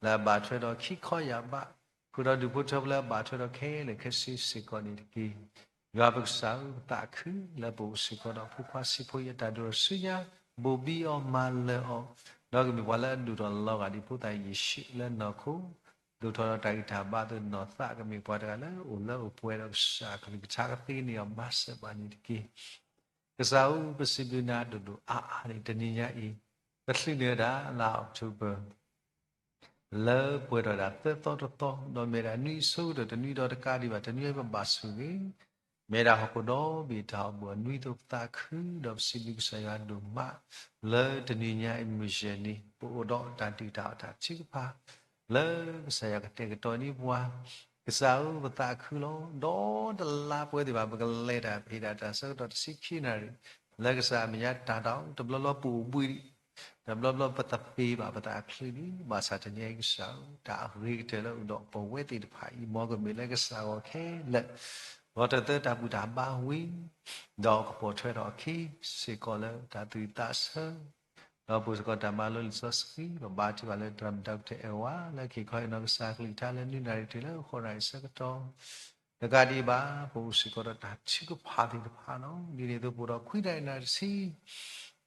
လၢအဘၣ်ထွဲဒီးခံခီယၢ်ဘး, ဃုာ်ဒီးဒူၣ်ဖိထၢဖိလၢအဘၣ်ထွဲဒီးခဲလၢာ်ခဲဆ့စ့ၢ်ကီးန့ၣ်တက့ၢ်. ယွၤပကစၢ်ဧၢ, ပသးခုလၢပအိၣ်စ့ၢ်ကီးဒီးဖိခွါဆံးဖိအံၤအတၢ်ဒိၣ်ထီၣ်ဆူညါ, ဘိၣ်ဘံအီၤမၤလၢာ်အီၤ, ဒီးကမ့ၢ်ပှၤလၢအဒိၣ်ထီၣ်လီၤဂာ်ဒ်ဖိသၣ်ယ့ၣ်ၡူးလၢနီၢ်ခိ, ဒိၣ်ထီၣ်ဒီးတၢ်ဂံၢ်တၢ်ဘါသ့ၣ်နီၢ်သး ကမ့ၢ်ပှၤတဂၤလၢအိၣ်လၢအိၣ်ပှဲၤဒီးကစၢ်အကလုၢ်ကထါကသ့န့ၢ်အီၤ မၤစၢၤဘၣ်န့ၣ်တက့ၢ်. ကစၢ်ဧၢ, ပစံးဘျုးနၤဒိၣ်ဒိၣ်အါအါန့ၣ် တနံၤညါအံၤ, ပချုးန့ၢ်ဝဲဒၣ်လါ October လၢပှဲၤထီၣ်ဒၣ်သၢသီတသီ, ဒီးမ့ၢ်ဒၣ်နွံအဆိကတၢၢ်တနွံဒီးတကးဒံးဘၣ် တနွံအံၤပဘၣ်ဆိၣ်ဂ့ၤ, မ့ၢ်ဒၣ်ဟီၣ်ခိၣ်ဒီဘ့ၣ်တၢ်ဟီၣ်ဘိၣ်အနွံအသိးပသးခု, ဒီးပစံးဘျုးကစၢ်ယွၤဒိၣ်မး, လၢတနံၤညါအံၤမုၢ်ယဲၢ်နံၤ ပအိၣ်ဒီးတၢ်ဒုၣ်တၢ်အီၣ်တၢ်ထုကဖၣ် လၢကစၢ်ယွၤကတဲာ်ကတီၤန့ၢ်ပှၤ, ကစၢ်ဧၢ, ပသးခုလီၤ. ဒီးတလါပဝဲသ့ၣ်တဖၣ် ပကလဲၤတၢ်ပဟ့ၣ်ဒၣ်တၢ်ဆၢကတီၢ်တဆံခံနၣ်ရံၣ်, လၢကစၢ်အမဲာ်ညါတၢ်တၢ်အိၣ် တဘျီဘျီပအိၣ်ဘှံးဒံး, တဘျီဘျီပသပ့ၤဘၣ်ပသးအချုးဒံး, ဘၣ်ဆၣ်တနံၤအံၤကစၢ်ဧၢ, တၢ်အဂ့ၤကတၢၢ်လၢအိၣ်ဒီးပဝဲသ့ၣ်တဖၣ်အံၤ မ်ကမ့ၢ်လၢကစၢ်ဂီၢ်ခဲလၢာ်, ဂီၤတသၢတၢ်ဘူၣ်တၢ်ဘါဝံၤ, ဒီးကပိာ်ထွဲထီၣ်အခံစ့ၢ်ကီးလၢတၢ်သူၣ်ဝံၣ်သးဆၢ ဒီးပအိၣ်စ့ၢ်ကီးတၢ်မၤလိလံာ်စီဆှံ, ပဘါထုကဖၣ်လၢသရၣ်မုၣ်ဒီကထၢၣ်အဲၣ်ဝါ လၢကဟ့ၣ်ခီဟ့ၣ်နီၤကစၢ်အကလုၢ်ကထါလၢနွံနၣ်ရံၣ်တုၤလၢဃိးနၣ်ရံၣ်ဆၢကတီၢ်, တကးဒံးဘၣ် ပအိၣ်စ့ၢ်ကီးဒီးတၢ်ထုကဖၣ်သ့ၣ်တဖၣ်လီၤ. ဒ်န့ၣ်အသိးပအိၣ်ဒီးခွံနၣ်ရံၣ်နၣ်ရံၣ်တဆံ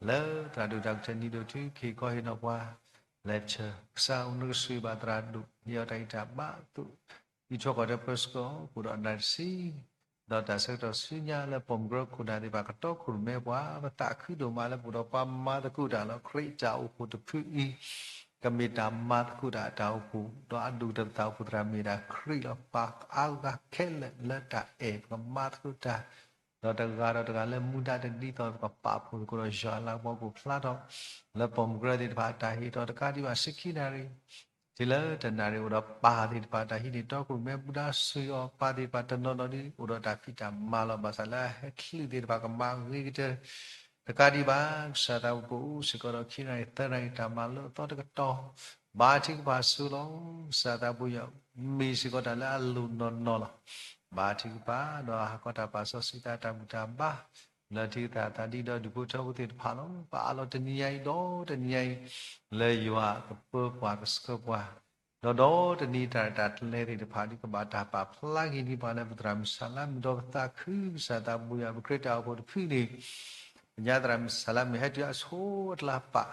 လၢသရၣ်ဒိၣ်ဒီကထၢၣ်နံၤဒိၣ်ထုကဟ့ၣ်ခီဟ့ၣ်နီၤပှၤ lecture, ကစၢ်ဧၢ, နကဆိၣ်ဂ့ၤဘၣ်သရၣ်ဒိၣ် ဟ့ၣ်အီၤတၢ်ဂံၢ်တၢ်ဘါအသိး, အံးထွဲကွၢ်ထွဲပၢဆှၢအီၤ ပအိၣ်ဒီးနၣ်ရံၣ်တဆံ ဒီးတၢ်ဆၢကတီၢ်ဆူညါလၢပိာ်မုၣ်ကရၢခိၣ်နၢ်သ့ၣ်တဖၣ်ကတီခိၣ်ရိၣ်မဲပှၤ, ပသးခုဒိၣ်မးလၢပအိၣ်ဒီးပှၤမၤသကိးတၢ်လီၤ. ခရံာ်တၢ်အိၣ်ဖှိၣ်တဖုအံၤ ကမ့ၢ်တၢ်မၤသကိးတၢ်အတၢ်အိၣ်ဖှိၣ်, ဒီးအဒိၣ်ကတၢၢ်သးအိၣ်ဖှိၣ်သရၣ်မ့ၢ်ဒၣ်ခရံာ်လီၤ. ပှၤအါဂၤခဲလၢာ်လၢတၢ်အဲၣ်ပကမၤသကိးတၢ် ဒီးတဂၤဒီးတဂၤလၢမူဒါတဒ်သိး ပကပာ်ဖှိၣ်သကိးဒီးယွၤအလၤကပီၤကအိၣ်ဖျါထီၣ် လၢပိာ်မုၣ်ကရၢသ့ၣ်တဖၣ်အတၢ်ဟ့ၣ်ထီၣ်တကးဒံးဘၣ်ဆံခံနၣ်ရံၣ် တုၤလၢတနၣ်ရံၣ်အိၣ်ဒီးပၢ်သ့ၣ်တဖၣ်တၢ်ဟံးန့ၢ်တီခိၣ်ရိၣ်မဲ ဘူဒၣ်ဆိၣ်အီၤ ပၢ်သ့ၣ်တဖၣ်တနီၤနီၤဒ်အိၣ်ဒီးတၢ်ဖံးတၢ်မၤလီၤ. ဘၣ်ဆၣ်လၢအဟဲချုးသ့ၣ်တဖၣ်ကမၤဂ့ၤကတၢၢ် တကးဒံးဘၣ် ကစၢ်သးပူၤပအိၣ်စ့ၢ်ကီးဒီးခံနၣ်ရံၣ်သၢနၣ်ရံၣ်တၢ်မၤလိအသီတကတီၢ် ဘါထုကဖၣ်ဆိလီၤ. ကစၢ်သးပူၤယွၤ မ့ၢ်စ့ၢ်ကီးတၢ်လၢအလိၣ်နီၢ်နီၢ်လီၤ. ဘါထုကဖၣ် ဒီးဟးခီတၢ်ပာ်စီဆှံသးတၢ်ဘူၣ်တၢ်ဘါ လၢထံသးသးဒ်ဒီးဒူၣ်ဖိထၢဖိသ့ၣ်တဖၣ်လီၤ. ပအးလီၤတနံၤညါအံၤဒီးတနံၤညါအံၤ လၢယွၤကပၢပှၤကဆှၢပှၤ ဒီးဒီးတနံၤတၢ်ရဲၣ်တၢ်ကျဲၤသ့ၣ်တဖၣ် ဒ်ကဘၣ်တၢ်ပာ်ဖျါက့ၤန့ၢ်ပှၤလၢပသရၣ်မုၣ်စၢ်လါမုၢ်ဒီးပသးခု ကစၢ်သးပူၤယွၤ ပခရံာ်တၢ်အိၣ်ဖှိၣ်တဖုန့ၣ် ပညါသရၣ်မုၣ်စၢ်လါမုၢ်ဟဲတုၤအဆိအကျါပာ်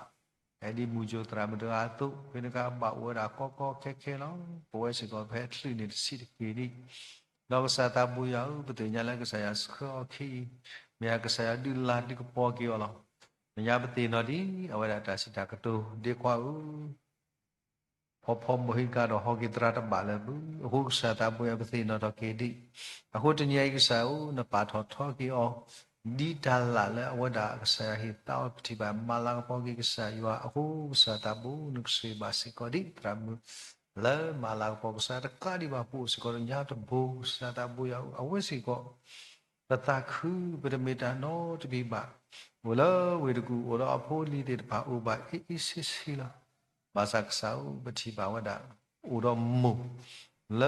ဒ်မုၢ်ကၠိသရၣ်မုၣ်တဂၤအသိး ဖဲန့ၣ်ကဘၣ်အိၣ်ဝဲဒၣ်ကီကီခဲခဲလီၤ. ပဝဲစ့ၢ်ကီးပဟဲချုးန့ၢ်တဆံးတက့ၢ်ဒံး ဒီးကစၢ်သးပူၤယွၤဧၢ ပသ့ၣ်ညါလၢကစၢ်ယွၤဆှၢအီၤခံအံၤ မ့ၢ်ကစၢ်ယွၤဒုးလၤဒုးကပီၤက့ၤအီၤလီၤ. မ့ၢ်ညါပသ့ၣ်နီၣ်ဒ်အဝဲဒၣ်တၢ်စံးတၢ်ကတိၤ ဒ့ခွါဧၢ ဖီဖီမိၢ်ဟံးကါဒီးဟီၣ်က့ၤသရၣ်တဘၣ်လၢၤဘၣ်. အဃိကစၢ်သးပူၤယွၤ ပသ့ၣ်နီၣ်ထီၣ်က့ၤဒံး. အဃိတနံၤအံၤကစၢ်ဧၢ နပာ်ထီၣ်ထီက့ၤအီၤ ဒ်တၢ်လၢ်လၢအဝဲဒၣ်ကစၢ်ယွၤဟ့ၣ်သါအီၤ ပထံၣ်ဘၣ်မၤလၤကပီၤက့ၤကစၢ်ယွၤအဃိ ကစၢ်သးပူၤ နကဆိၣ်ဂ့ၤဘၣ်စ့ၢ်ကီးဒံး သရၣ်မုၣ် လၢမၤလၤကပီၤကစၢ်တကးဒံးဘၣ် ပအိၣ်စ့ၢ်ကီးဒီးညါတဘိ ကစၢ်သးဘိယွၤဧၢ, အဝဲစ့ၢ်ကီး ပသးခု ပတမ့ၢ်တၢ်နီတမံၤဘၣ်. အိၣ်လၢဝ့ၢ်တကူၣ် အိၣ်ဒီးအဖိအလံၤသ့ၣ်တဖၣ် အိၣ်ဘၣ်အ့ၣ်အ့ၣ်ဆ့ဆ့လီၤ. ဘၣ်ဆၣ်ကစၢ်ဧၢ ပထံၣ်ဘၣ်ဝဲဒၣ် အိၣ်ဒီးမိၢ် လၢ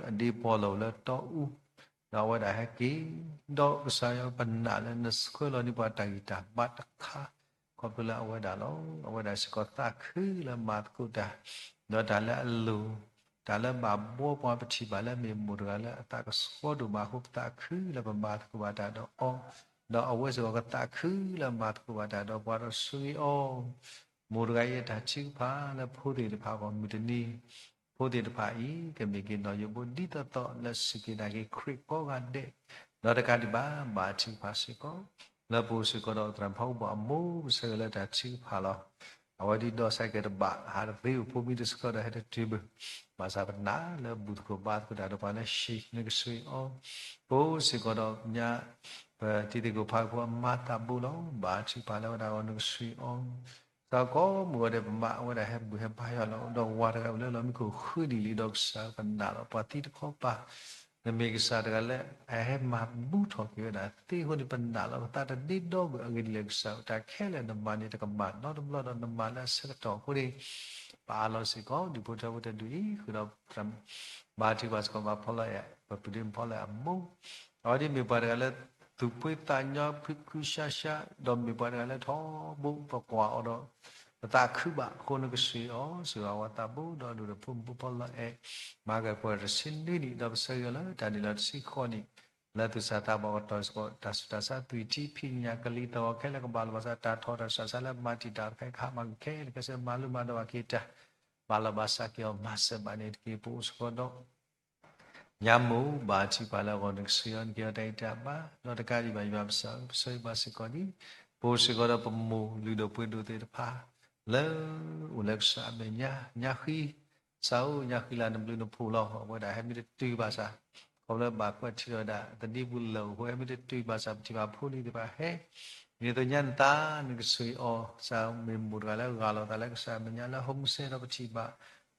အဒ့ပီၣ်လီၤလၢတီအူ ဒီးအဝဲဒၣ်ဟဲက့ၤ, ဒီးကစၢ်ယွၤ ပနာ်လၢနဆှၢလီၤန့ၢ်ပှၤတၢ်ဂံၢ်တၢ်ဘါတခါ ခီဖျိလၢအဝဲဒၣ်လီၤ. အဝဲဒၣ်စ့ၢ်ကီးသးခုလၢမၤသကိးတၢ် ဒီးတၢ်လၢအလိၤ တၢ်လၢဘၣ်ဘှီပှၤ ပထံၣ်ဘၣ်လၢအမ့ၢ်မိၢ်တဂၤလၢအသးကဆှီဒိၣ်မးအဃိ ပသးခုလၢပမၤသကိးဘၣ်တၢ်ဒီးအီၤ, ဒီးအဝဲစ့ၢ်ကီးကသးခုလၢမၤသကိးဘၣ်တၢ်ဒီးပှၤဒီးဆိၣ်ဂ့ၤအီၤ မိၢ်တဂၤအံၤအတၢ်ထုကဖၣ်လၢဖိသ့ၣ်တဖၣ်အဂီၢ် မုၢ်တနံၤ ဖိသ့ၣ်တဖၣ်အံၤ ကမ့ၢ်က့ၤနီၣ်ယိးဘိ ဒ်သိးသိးလၢစူၢ်က့ၤနာ်က့ၤခရံာ်ကိးဂၤဒဲး, ဒီးတကးဒံးဘၣ် ဘၣ်ထုကဖၣ်စ့ၢ်ကီး လၢပအိၣ်စ့ၢ်ကီးဒီးသရၣ်မုၣ်ဖးအူဘိၣ်အမိၢ် ကဆၢဂ့ၤလၢတၢ်ထုကဖၣ်လီၤ. အဝဲဒ်ဒီးစဲကဲတဘၣ် ဟးတသ့ အိၣ်ဖိမံတစကီဒီးဟဲတတုၤဘၣ်, ဘၣ်ဆၣ်ပနာ်လၢဘူၣ်သကိးဘါသကိးတၢ်ဒီးပှၤလၢဟံၣ် နကဆိၣ်ဂ့ၤအီၤ, ပအိၣ်စ့ၢ်ကီးဒီးညါ ပတံၤသကိးဖးဖိအမါသးဘိလီၤ. ဘၣ်ထုကဖၣ်လၢဝဲဒၣ်အဂီၢ် နကဆိၣ်ဂ့ၤအီၤ စ့ၢ်ကီး မုၢ်ဂီၤဒဲး ပမါဝဲဒၣ်ဟဲဘူၣ်ဟဲဘါယွၤလီၤ. ဒီးဝၤတဂၤအိၣ်လၢလီၢ်မံခိၣ်ဃုနံၣ်လံဒီး ကစၢ်ပနာ်လီၤ ပှၤသံတခီပၤ, နမ့ၢ်ကစၢ်တဂၤလၢ အဟဲမၤဘူၣ်ထီၣ်က့ၤဝဲဒၣ်သ့အဃိန့ၣ် ပနာ်လီၤ ပသးတဒ့ဒီဘၣ်အဂ့ၢ်ဒ်လဲၣ်. ကစၢ်တၢ်ခဲလၢာ်နမၤန့ၣ် တကမၣ်နီတဘျီဒီး နမၤလၢအဆၢကတီၢ်အဃိန့ၣ် ပအးလီၤစ့ၢ်ကီး ဒူၣ်ဖိထၢဖိတဒူၣ်အံၤ ဃုာ်ဒီး ဘါထုကဖၣ်စ့ၢ်ကီး ပှၤဖီလီၤအဲၣ် ပပုၢ်ဒ့ဖီလီၤအဲၣ်အမိၢ်, အဝဲဒ်မ့ၢ်ပှၤတဂၤလၢ သူၣ်ဖှံသးညီ ဖှံဖှံဆှါဆှါ ဒီးမ့ၢ်ပှၤတဂၤလၢထီဘိ ပကွၢ်အီၤဒီး ပသးခုဘၣ်အဃိ နကဆိၣ်ဂ့ၤအီၤ စ့ၢ်ကီးဝဲသးဘိ ဒီးဒိၣ်ဒီးဖိမုၣ်ဖိဖီလီၤအဲၣ် မၤကပှဲၤတဆံနွံနံၣ် ဒီးပဆၢဂ့ၤအီၤလၢတၢ်န့ၣ်လီၤ တဆံဃိးနံၣ် လၢသူၣ်စၢ်သးဘီၣ်ကတီၢ်စ့ၢ်ကီး တၢ်ဆူးတၢ်ဆါ သွံၣ်ထံ ဖံးညၣ်ကလံၤသဂီၢ်ခဲလၢာ်ကဘၣ်လီၤ ဘၣ်ဆၣ်တၢ်ထီၣ်တၢ်ဆူးတၢ်ဆါလၢမၤတံာ်တာ်တခါအံၤ ကဟးမၤကခဲလၢာ်ခဲဆ့ မၤလိမၤဒိးဘၣ်က့ၤတၢ် ဘၣ်လီၤဘၣ်စးက့ၤအီၤ မၤစၢၤဘၣ်န့ၣ်တက့ၢ်. ပအိၣ်စ့ၢ်ကီးဒီး ညါမိၢ် ဘါထုကဖၣ်လၢအဂီၢ် နကဆိၣ်ဂ့ၤအီၤ နကဟ့ၣ်အီၤတၢ်ဂံၢ်တၢ်ဘါ ဒီးတကးဒံးဘၣ် ယွၤပစၢ်ဧၢ ပဆၢဂ့ၤဘၣ်စ့ၢ်ကီးန့ၣ် ပအိၣ်စ့ၢ်ကီးဒီးပမိၢ်လုၢ်ဒိၣ်ပှ့ၤဒိၣ်သ့ၣ်တဖၣ် လၢအိၣ်လၢကစၢ်အမဲာ်ညါ ညါဃံ ကစၢ်ဧၢ ညါဃံလၤနဘျုးနဖှိၣ်လီၤ. အဝဲဒၣ်ဟဲမ့ၢ်တတုၤဘၣ်ဆၣ် ခီဖျိဘၣ်ကွၢ်ထံဒီးဝဲဒၣ် သဒံပူၤလၢာ်အိၣ်အဃိ ဟဲမ့ၢ်တတုၤဘၣ်ဆၣ် ပထံၣ်ဘၣ်ဖိလံၤသ့ၣ်တဖၣ်ဟဲ ဒ်သိးညါနသး နကဆိၣ်ဂ့ၤအီၤ ကစၢ်မ့ၢ်မိၢ်တဂၤလၢဂၢ်လီၤသးလၢကစၢ်အမဲာ်ညါလၢ ဟိမုၢ်စဲဒီးပထံၣ်ဘၣ်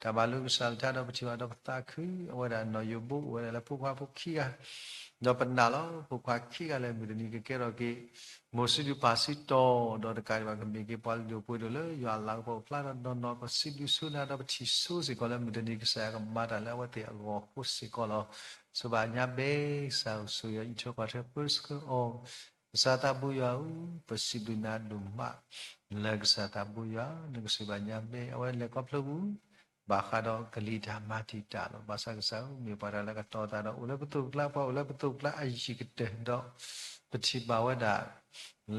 တၢ်မၤလိကစၢ်အကလုၢ်ဒီးပထံၣ်ဘၣ်ဒီးပသးခု အဝဲဒၣ်နီၣ်ယိးဘိအိၣ်ဝဲဒၣ်လၢဖိခွါဖိခံဂၤ ဒီးပနာ်လီၤ ဖိခွါခံဂၤလၢမုၢ်တနံၤကကဲထီၣ်က့ၤ မိၢ်စံးဘျုးပၢ်စံးတီၤ ဒီးတကးဒံးဘၣ်ကမ့ၢ်က့ၤပှၤလုၢ်ဒိၣ်ပှ့ၤဒိၣ်လၢယွၤအလၤကပီၤအကျါဒီးနီၢ်နီၢ် ပစံးဘျုးဆိနၤဒီးပထံၣ်ဆိစ့ၢ်ကီးလၢမုၢ်တနံၤကစၢ်ယွၤကမၤတၢ်လၢအဝဲသ့ၣ်အဂီၢ်အဃိစ့ၢ်ကီးလီၤ. ဆိဘၣ်ညါဘဲ ကစၢ်ဧၢ ဆိၣ်ဂ့ၤအီၤ အံးထွဲကွၢ်ထွဲပၢဆှၢအီၤ ကစၢ်သးဘိယွၤဧၢ ပစံးဘျုးနၤဒိၣ်မး လၢကစၢ်သးဘိယွၤ နကဆိၣ်ဂ့ၤဘၣ်ညါဘဲ အဝဲလဲၤခီဖျိပူၤ ဘၣ်ဃးဒီးကလံၤတၢ်မၤတံာ်တာ်လီၤ. ဘၣ်ဆၣ်ကစၢ်ဧၢ မ့ၢ်ပှၤတဂၤလၢကတီၤသးဒီးအိၣ်လၢပသိးပကျါ ပှၤအိၣ်လၢပသိးပကျါအယံၤကတၢၢ်ဒီး ပထံၣ်ဘၣ်ဝဲဒၣ်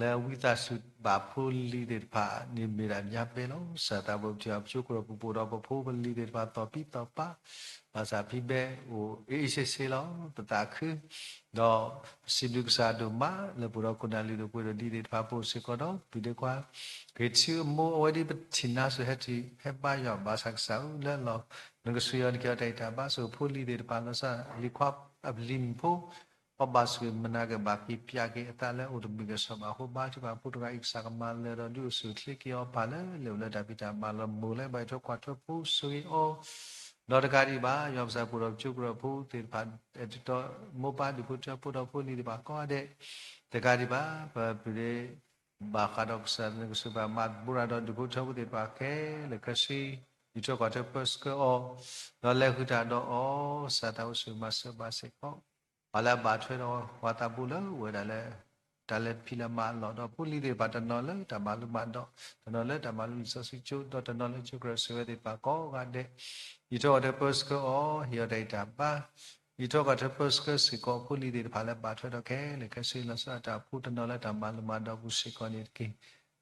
လၢဝံသးစူၤဘၣ်ဖိလံၤသ့ၣ်တဖၣ်န့ၣ်မ့ၢ်ဒၣ်ညါဘဲလီၤ. ကစၢ်သးဘိပထံၣ်ဘၣ်ပဆိကမိၣ်ပူၤပိၣ်ဒီးပဖိပလံၤသ့ၣ်တဖၣ်သီၣ်ဖံးသီၣ်ပၤ ဘၣ်ဆၣ်ဖံးဘဲအိၣ်အ့ၣ်အ့ၣ်ဆ့ဆ့လီၤ. ပသးခု ဒီးပစံးဘျုးကစၢ်ဒိၣ်မး လၢပအိၣ်ဒီးခိၣ်နၢ်လုၢ်ဒိၣ်ပှ့ၤဒိၣ်ဒ်သ့ၣ်တဖၣ် ပအိၣ်စ့ၢ်ကီးဒီး ပုၢ်ဒ့ခွါ ဂ့ၤထံအမိၢ် အဝဲဒ်ပထံၣ်နါစိၤဟဲထံၣ်ဟဲဘါယွၤ ဘၣ်ဆၣ်ကစၢ်ဧၢ လၢအလီၢ် နကဆိၣ်ဂ့ၤအီၤ နကဟ့ၣ်အီၤတၢ်ဂံၢ်တၢ်ဘါ ဆိၣ်ဂ့ၤဖိလံၤသ့ၣ်တဖၣ် လီၤဆီဒၣ်တၢ် လံၤခွါအလံၤမုၣ်ဖိ အီၣ်ဘၣ်ဆိၣ်ဂ့ၤမုၢ်နၤက့ၤ ဘၣ်က့ၤပၠးက့ၤအသးလၢအအိၣ်တမုာ်က့ၤ ဆီၣ်ဘၣ်ဖိဘါထုကဖၣ်ဖိတဂၤအံၤ ကစၢ်ကမၤလၢာ်ဒီးဒုးအိၣ်ဆူၣ်အိၣ်ချ့က့ၤအီၤ ပၢ်လၢလဲၤအိၣ်လၢတၢ်ဖံးတၢ်မၤလီၤ မိၢ်လၢဘၣ်အံးထွဲကွၢ်ထွဲဖိ ဆိၣ်ဂ့ၤအီၤ ဒီးတကးဒံးဘၣ် ယွၤပစၢ်ပအိၣ်ဒီးပဆိကမိၣ်ဖိသ့ၣ်တဖၣ် အဲၣ်တီ မိၢ်ပၢ်ဒူၣ်ဖိထၢဖိဒီးဖိလံၤသ့ၣ်တဖၣ်ကိးဂၤဒဲး တကးဒံးဘၣ် ပပုၢ်ဒ့ ဘၣ်ဃးဒီးကစၢ် နကဆိၣ်ဂ့ၤဘၣ်မၤသဘိရၤဒီးဒူၣ်ဖိထၢဖိသ့ၣ်တဖၣ်ခဲလၢာ်ခဲဆ့ အံးထွဲကွၢ်ထွဲပၢဆှၢအီၤ ဒီးလဲၤဃုာ်တၢ်ဒီးအီၤ ကစၢ်သးဘိဆိၣ်ဂ့ၤမၤစၢၤဘၣ်စ့ၢ်ကီး ပှၤလၢအဘၣ်ထွဲဒီးပှၤသးဘိလၢအိၣ်ဝဲဒၣ်လၢ တၢ်လဲၤဖံးလဲၤမၤအလီၢ် ဒီးဖိလံၤသ့ၣ်တဖၣ်တနီၤလၢတၢ်မၤလိမၤဒိး တနီၤလၢတၢ်မၤလိလံာ်စီဆှံကၠိ ဒီးတနီၤလၢကၠိကြၢးဆိၣ်ဂ့ၤဝဲသ့ၣ်တဖၣ်ကိးဂၤဒဲး အံးထွဲကွၢ်ထွဲပၢဆှၢအီၤ ဟ့ၣ်အီၤတၢ်ဂံၢ်တၢ်ဘါ အံးထွဲကွၢ်ထွဲပၢဆှၢစ့ၢ်ကီးဖိလံၤသ့ၣ်တဖၣ်လၢဘၣ်ထွဲဒီးခဲလၢာ်ခဲဆ့ လီၤဆီဒၣ်တၢ်အဖိ တနီၤလၢတၢ်မၤလိမၤဒိးပူၤစ့ၢ်ကီးန့ၣ်တက့ၢ်.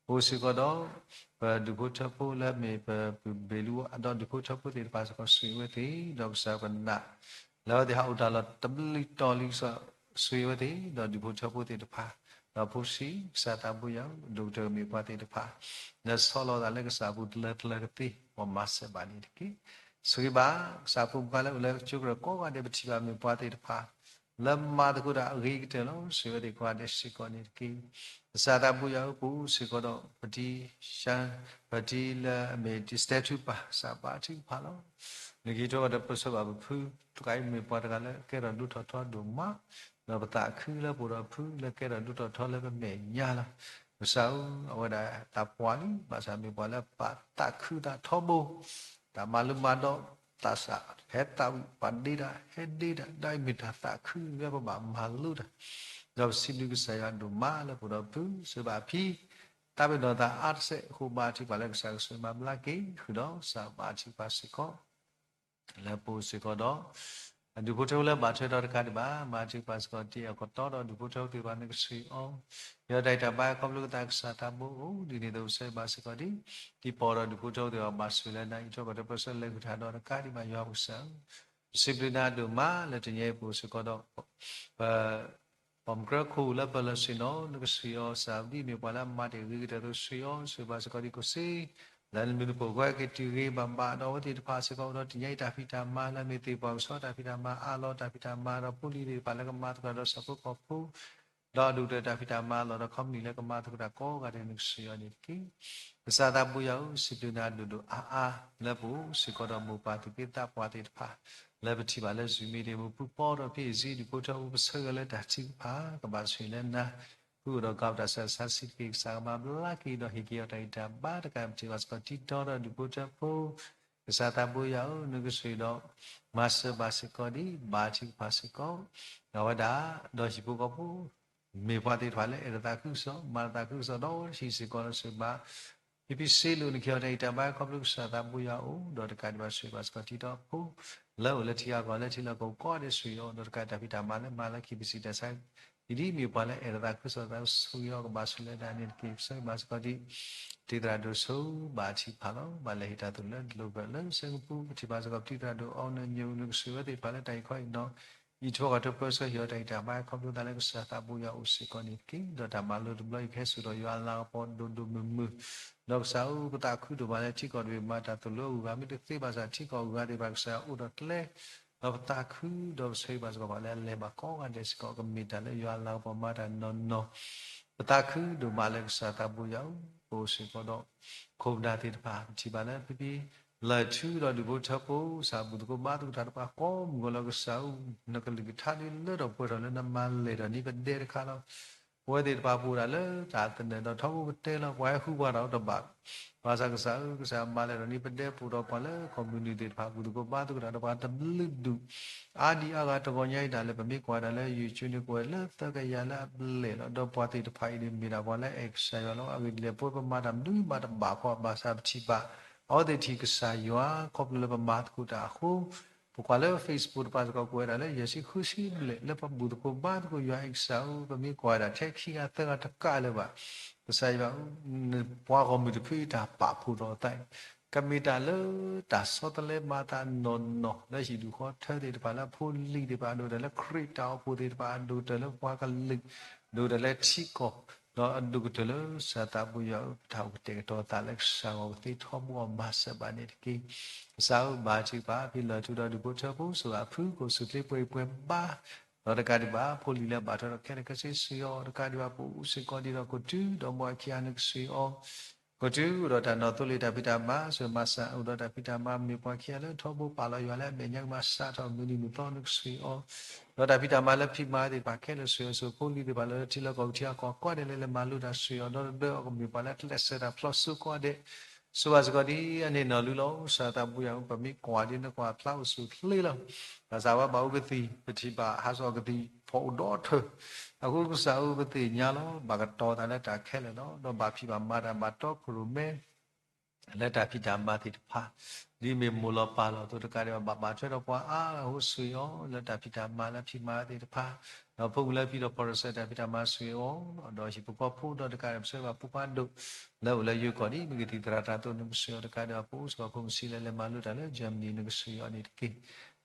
အိၣ်စ့ၢ်ကီးဒီး ပဒူၣ်ဖိထၢဖိလၢမ့ၢ်ပပုၢ်ဘ့ၣ်လူ ဒီးဒူၣ်ဖိထၢဖိသ့ၣ်တဖၣ်စ့ၢ်ကီး ဆိၣ်ဂ့ၤဝဲသ့ၣ် ဒီးကစၢ်ပနာ် လၢအဝဲသ့ၣ်ဟးအိၣ်တၢ်လီၢ်တဘျုးတီၤလံ ဆိၣ်ဂ့ၤဝဲသ့ၣ် ဒီးဒူၣ်ဖိထၢဖိသ့ၣ်တဖၣ် ဒီးဖိဆံး ကစၢ်သးဘိယွၤ ဒိၣ်ကတၢၢ်မ့ၢ်ပှၤသ့ၣ်တဖၣ် လၢဆီလီၤသးလၢကစၢ်အပူၤတလၢတလၢတသ့ မ်မၤစၢၤဘၣ်န့ၣ်တက့ၢ်. ဆိၣ်ဂ့ၤဘၣ် ကစၢ်ဖိမုၣ်ဖိခွါလၢအိၣ်လၢကၠိကြၢးကိးဂၤဒဲး ပထံၣ်ဘၣ်မ့ၢ်ပှၤသ့ၣ်တဖၣ် လၢမၤသကိးတၢ်အဂ့ၤကတၢၢ်လီၤ. ဆိၣ်ဂ့ၤဝဲသ့ၣ်ကိးဂၤဒဲးစ့ၢ်ကီးန့ၣ်တက့ၢ်. ကစၢ်သးဘိယွၤဧၢ ပအိၣ်စ့ၢ်ကီးဒီး ပတံၤ ပတံၤလၢအမ့ၢ်တံၤစတဲထူပၢ် ကစၢ်ဘါထုကဖၣ်လီၤ. နကဟံးထီၣ်ဒီးပၢဆှၢဘၣ်ပဖု, တကးအံၤမ့ၢ်ပှၤတဂၤလၢကဲထီၣ်ဒိၣ်ထီၣ်ထီဒိၣ်မး, ဒီးပသးခုလၢပအိၣ်ဒီးဖုလၢကဲထီၣ်ဒိၣ်ထီၣ်ထီလၢပမဲာ်ညါလီၤ. ကစၢ်ဧၢ, အဝဲဒၣ်တၢ်ပှၢ်လံ, ဘၣ်ဆၣ်မ့ၢ်ပှၤလၢပသးခုသးထီဘိ, တၢ်မၤလိမၤဒိး, သးစၢ်ဟဲသးဝံၣ်, ပှၤဒ့တၢ်ဟဲဒ့တၢ်, ဒီးအံၤမ့ၢ်တၢ်သးခုလၢပဘၣ်မၤလိတၢ်, ဒီးပစံးဘျုးကစၢ်ယွၤဒိၣ်မးလၢပအိၣ်ဒီးဖု, စၢဘၣ်ဖံ တၢ်ပ့ၤနီၣ်သးအါတစဲးအဃိ ဘါထုကဖၣ်လၢကစၢ်ကဆိၣ်ဂ့ၤမၤဘျါက့ၤဃုာ်ဒီး ကစၢ်ဘါထုကဖၣ်စ့ၢ်ကီး လၢပအိၣ်စ့ၢ်ကီးဒီး အဒူၣ်ဖိထၢဖိလၢဘၣ်ထွဲဒီးတကးဒံးဘၣ်, ဘါထုကဖၣ်စ့ၢ်ကီး တံၤအကတီၢ်ဒီးဒူၣ်ဖိထၢဖိသ့ၣ်တဖၣ်န့ၣ် ကဆိၣ်ဂ့ၤအီၤ, ယွၤတၢ်အံးတၢ်ဘါခီဖျိကသးကစၢ်သးဘိအိၣ်ဒ်န့ၣ်အသိး ပဆၢဂ့ၤဘၣ်စ့ၢ်ကီးဒ် တံၤပီၢ်ဒီးဒူၣ်ဖိထၢဖိသ့ၣ်တဖၣ် ဘၣ်ဆိၣ်ဂ့ၤလၢနၤ အံးထွဲကွၢ်ထွဲပၢဆှၢလဲၤဃုာ်တၢ်ဒီးတကးဒံးဘၣ် ယွၤပကစၢ်ဧၢ, ပစံးဘျုးနၤဒိၣ်မးလၢတနံၤအံၤပအိၣ်စ့ၢ်ကီးဒီး ပ ပိာ်မုၣ်ကြၢခိၣ်လၢပလၢၢ်ဆ့ၣ်နီၤ နကဆိၣ်ဂ့ၤအီၤ စၢ်ဒ်မ့ၢ်ပှၤလၢအမၤတ့ၢ်ဂ့ၤကတၢၢ်အသိး ဆိၣ်ဂ့ၤအီၤ ဆိၣ်ဂ့ၤဘၣ်စ့ၢ်ကီးဒ်ကိးစ့ လၢနဘျုးနဖှိၣ်အဃိ က့ၤတုၤဂ့ၤဘၣ်ဘၣ်ဒီးအဝဲသ့ၣ်တဖၣ်စ့ၢ်ကီး ဒီးတနံၤအံၤတၢ်ဖံးတၢ်မၤလၢအမ့ၢ်သ့ၣ်ပှၢ်ကဆီတၢ်ဖံးတၢ်မၤအါလီၤ တၢ်ဖံးတၢ်မၤဒီးဖိလံၤသ့ၣ်တဖၣ်လၢကမၤသကိးဒီးဆၣ်ဖိကီၢ်ဖိ ဒီးအဒိၣ်ကတၢၢ်တၢ်ဖံးတၢ်မၤလီၤဒီး ခီပနံၣ်လၢကမၤသကိးတၢ်ကိးဂၤဒဲး နကဆိၣ်ဂ့ၤအီၤန့ၣ်တက့ၢ်. ကစၢ်သးဘိယွၤဧၢ, စံးဘျုးနၤဒိၣ်ဒိၣ်အါအါ လၢပအိၣ်စ့ၢ်ကီးဒီးမိၢ်ပၢ်သူၣ်က့သးပှၢ်သ့ၣ်တဖၣ် လၢပထံၣ်ဘၣ်လၢ Zoom meeting မူပူၤပီဒီးဖဲအံၤ ဒူၣ်ဖိထၢဖိ ပဆၢဂ့ၤလၢတၢ်ထုကဖၣ် ကဘၣ်ဆိၣ်ဂ့ၤလၢနၤ ဃုာ်ဒီးကီးတၢ်ဆၢတၢ်ဆါဆံးတက့ၢ် ကစၢ်ကမၤဘျါက့ၤဒီးဟ့ၣ်က့ၤအီၤတၢ်ဂံၢ်တၢ်ဘါတကး ပထံၣ်ဘၣ်စ့ၢ်ကီးတံၤတီဒီးဒူၣ်ဖိထၢဖိ ကစၢ်သးဘိယွၤဧၢ, နကဆိၣ်ဂ့ၤဒီး မၤစၢၤဘၣ်စ့ၢ်ကီးဒ် ဘါထုကဖၣ်စ့ၢ်ကီး အဝဲဒၣ် ဒီးဟံၣ်ဖိဃီဖိ မ့ၢ်ပှၤသ့ၣ်တဖၣ်လၢအဲၣ်ဒိးသးခုကစီၣ် မၤသးခုကစီၣ်ဒီး ဟံၣ်စ့ၢ်ကီးလၢဆိၣ်ဂ့ၤဘၣ် ဖံဖံစ့လိာ် နကဟ့ၣ်အီၤတၢ်ဂံၢ်တၢ်ဘါခီဖျိကစၢ်သးဘိယွၤအအိၣ် ဒီးတကးဒံးဘၣ်ဆိၣ်ဂ့ၤဘၣ်စ့ၢ်ကီးတံၤတီဖိ လၢအိၣ်လၢထံဂၤကီၢ်လၢထံလီၢ်ကီၢ်ကိးဂၤဒဲးဆိၣ်ဂ့ၤအီၤ ဒီးတကးတၢ်ဖံးတၢ်မၤလၢမၤလၢခံ ပစံးတၢ်ဆါ အံၤဒ်မ့ၢ်ပှၤလၢအဲၣ်ဒိးသးခုကစီၣ်သးဆိၣ်ဂ့ၤအီၤ ကဘၣ်ဆိၣ်လၢဒၣ်န့ၣ်တက့ၢ် ပဆၢဂ့ၤဘၣ်စ့ၢ်ကီးဒ် တံၤသရၣ်ဒိၣ်ဆိ ဘါထုကဖၣ်လီၤ ဘၣ်လဲၤဟ့ၣ်တၢ်သိၣ်လိလၢဒလိပၢၢ်လၢစ့ကပူၤ ပထံၣ်ဘၣ်စ့ၢ်ကီးပတံၤသရၣ်ဒိၣ်အီနၢညိ နကဆိၣ်ဂ့ၤဝဲသ့ၣ်တဖၣ်လၢတၢ်အံၤခီအံၤနီၤ အံးထွဲကွၢ်ထွဲပၢဆှၢဟ့ၣ်အီၤတၢ်ဂံၢ်တၢ်ဘါခီဖျိသးလၢကစၢ်သးဘိယွၤအအိၣ်စ့ၢ်ကီးန့ၣ်တက့ၢ်. ဒီးတၢ်မၤလိတဘျီအံၤကဟဲစိာ်ဒီးယွၤအလၤကပီၤဒိၣ်ဒိၣ်မုၢ်မုၢ် ဒီးကစၢ်ဧၢ ပသးခုဒိၣ်မးလၢထံကီၢ်တဘ့ၣ်မၤတၢ်သိၣ်လိအဂုၤအဂၤ မ့ၢ်တသ့ဘၣ်ဆၣ်ထံကီၢ်အဂုၤအဂၤသ့ၣ်တဖၣ် ကစၢ်ယွၤအိၣ်ဒီးကျဲ ဒီးပသးခု ဒီးပဆၢဂ့ၤဘၣ်စ့ၢ်ကီးပှၤလၢအလဲၤဘၣ်ကိးဂၤဒဲးစ့ၢ်ကီး ကမ့ၢ်တၢ်လၢယွၤအလၤကပီၤမၤတၢ်နီၢ်နီၢ် ပသးခုဒိၣ်မးလၢကစၢ်သးဘိယွၤဧၢ, ပအိၣ်စ့ၢ်ကီးဒီး ခိၣ်ပနၢ်သ့ၣ်တဖၣ် ပထံၣ်ဘၣ်လၢဖံဖံ လၢထူဒီးဒူၣ်ဖိထၢဖိ စးဘူၣ်သကိးဘါသကိးတၢ်တဖၣ်ကိးမုၢ်ဂီၤလီၤ ကစၢ်ဧၢ, နကလုၢ်ကထါဒုးလၢထီၣ်ပှဲၤထီၣ်လၢနမၤလဲၢ်ထီၣ်န့ၢ်ပဒဲတခါလီၤ. ပဝဲသ့ၣ်တဖၣ်ပအိၣ်ဒၣ်လၢတၢ်သနၢၣ်ဒီးထီဘိကတဲလီၤ ပှၤဟဲဃုပှၤတၢ်အိၣ်တဘၣ် ဘၣ်ဆၣ်ကစၢ်ဧၢ ကစၢ်မၤလဲၢ်ထီၣ်န့ၢ်ပဒဲ ပအိၣ်ဒီးပှၤလၢ ခီပနံၣ် သ့ၣ်တဖၣ် ဘူၣ်သကိးဘါသကိးတၢ်ဒီးပှၤတဘျုးဒူၣ် အါဒံအါဂၤတဂီၤညါအံၤဒၣ်လဲာ် ပမ့ၢ်ကွၢ်ဒၣ်လၢ YouTube န့ၣ် ကွဲးလၢသၢကယၤလၢအဘျဲၣ်လီၤ. ဒီးပှၤသ့ၣ်တဖၣ်အံၤန့ၣ် မ့ၢ်ဒၣ်ပှၤလၢအအဲၣ်ကစၢ်ယွၤလီၤ. အဂ့ၢ်ဒ်လဲၣ် ပဝဲပမၤတၢ်မနုၤမၤတဘၣ်ဃီ ဘၣ်ဆၣ်ပထံၣ်ဘၣ် အဝဲသ့ၣ်ထံၣ်ကစၢ်ယွၤ ခီဖျိလၢပမၤသကိးတၢ်အဃိ ပကွၢ်လၢ Facebook တဖၣ်စ့ၢ်ကီး ကွဲးဒၣ်လၢယဲၢ်ဆံဃုဆံဘျဲၣ် လၢပဘူၣ်သကိးဘါသကိးယွၤ အဲၣ်ကစၢ်ဧၢ, ပမ့ၢ်ကွၢ်ဒၣ်ထဲခံဂၤသၢဂၤတကးလၢၤဘၣ်. ကစၢ်ယွၤဧၢ, နပှၤဂီၢ်မုၢ်တဖုအံၤတၢ်ပာ်ဖှိၣ်ထီၣ်အသးအံၤ ကမ့ၢ်တၢ်လၢတၢ်ဆီတလဲမၤသးနီၢ်နီၢ် လၢဟံၣ်ဒူၣ်ဃီထၢသ့ၣ်တဖၣ် လၢဖိလံၤသ့ၣ်တဖၣ် အဒိၣ်တၢၢ်လၢခရံာ်တၢ်အိၣ်ဖှိၣ်သ့ၣ်တဖၣ် အဒိၣ်တၢၢ်လၢပှၤကလုာ် ဒိၣ်တၢၢ်လၢထံကီၢ် ဒီးအဒိၣ်ကတၢၢ်လၢကစၢ်သးဘိယွၤဧၢ, ပတၢ်အိၣ်ကတဲာ်ကတီၤသးလၢကစၢ်ဂီၢ်ကသ့ထီဘိအီၤမၤစၢၤဘၣ်န့ၣ်တက့ၢ်. ကစၢ်ဧၢ ဘါထုကဖၣ် ဖံလၢၢ်ထူဒီးဒူၣ်ဖိထၢဖိ စိၤအဖုၣ်ကိၣ် စူၢ်ချ့ပှဲၤအံၤပှဲၤဘါ ဒီးတကးဒံးဘၣ် ဖိလံၤလၢအဘၣ်ထွဲဒီးခဲလၢာ်ခဲဆ့ ဆိၣ်ဂ့ၤအီၤ ဒီးတကးဒံးဘၣ် ပအိၣ်စ့ၢ်ကီးဒ်ဒီးကိးတုၤဒီး မ်အခံဂၤ နကဆိၣ်ဂ့ၤအီၤ ကိးတုၤအိၣ်ဒီးတၢ်နီၢ်သိလ့ၣ်တၢ်ဖံးတၢ်မၤ ဆိၣ်ဂ့ၤမၤစၢၤ အိၣ်ဒီးတၢ်ဖံးတၢ်မၤ မ့ၢ်ပှၤခံဂၤလၢထီဘိပာ်လီၤယွၤလၢအမဲာ်ညါကမၤစးထီၣ်မုၢ်နံၤမုၢ်သီ နကဆိၣ်ဂ့ၤအီၤ ဒီးတၢ်ဖံးတၢ်မၤလၢဖံးမၤသ့ၣ်တဖၣ်ခဲလၢာ် ဆိၣ်ဂ့ၤအီၤ ဆိၣ်ဂ့ၤဖိလံၤသ့ၣ်တဖၣ်လၢထံလီၢ်ကီၢ်ပူၤထံဂၤကီၢ်ဂၤဒဲးလၢလဲၤမၤလိတၢ် ဆိၣ်ဂ့ၤအီၤဒီးတဒၢအီၤ ကမ့ၢ်ပှၤလၢအကျဲးစၢးတၢ်ဖျီၣ်စိကိးဂၤဒဲး ဆိၣ်ဂ့ၤဘၣ်စ့ၢ်ကီးဒ်အန့ၣ်နီၢ်လုၢ်လီၤ. ကစၢ်သးဘိယွၤဧၢ, ပမ့ၢ်ကွၢ်ဒ်နကွၢ်ဖျါအိၣ်ဆူၣ်ချ့လီၤ. ဘၣ်ဆၣ်ဝဲဘၣ်အိၣ်ကသံၣ် ပထံၣ်ဘၣ်ဟးစီၣ်ကသံၣ်ဖီၣ်အိၣ်ဒီးထၢၣ် အဃိကစၢ်ဧၢ ပသ့ၣ်ညါလီၤ ဘၣ်ကတီၤသးလၢတၢ်ခဲလၢာ်လီၤ. ဒီးဘၣ်ဖံးဘၣ်မၤတၢ်ဘၣ်တီခိၣ်ရိၣ်မဲ လၢတၢ်ဖံးတၢ်မၤသ့ၣ်တဖၣ် ဒ်မ့ၢ်မိၢ်လီၤပၢ်လီၤအသိးတကးဒံးဘၣ် ဘၣ်ဘၣ်ထွဲဒီးပှၤအါဂၤအဃိ ဆိၣ်ဂ့ၤအီၤလၢတၢ်ဖံးတၢ်မၤလၢဖံးမၤသ့ၣ်တဖၣ် ဒီးဖိမုၣ်လၢဖံးဒီးဖီၣ်ရစၢၢ်တၢ်ဖံးတၢ်မၤ ဆိၣ်ဂ့ၤအီၤ ဒီးဟံၣ်ဖိဃီဖိဒီးတကးဒံးဘၣ် ပဆၢဂ့ၤဘၣ်ဖိခွါဒိၣ် လၢအိၣ်လၢယိၤကီၢ်ဒ် မ့ၢ်ကသံၣ်သရၣ်တၢ်သိး နကဆိၣ်ဂ့ၤအီၤ တကးဒံးဘၣ် ပအိၣ်စ့ၢ်ကီးဖိမုၣ်ဆံးလၢလဲၤမၤလိတၢ်လၢ Germany နကဆိၣ်ဂ့ၤအီၤန့ၣ်တက့ၢ်.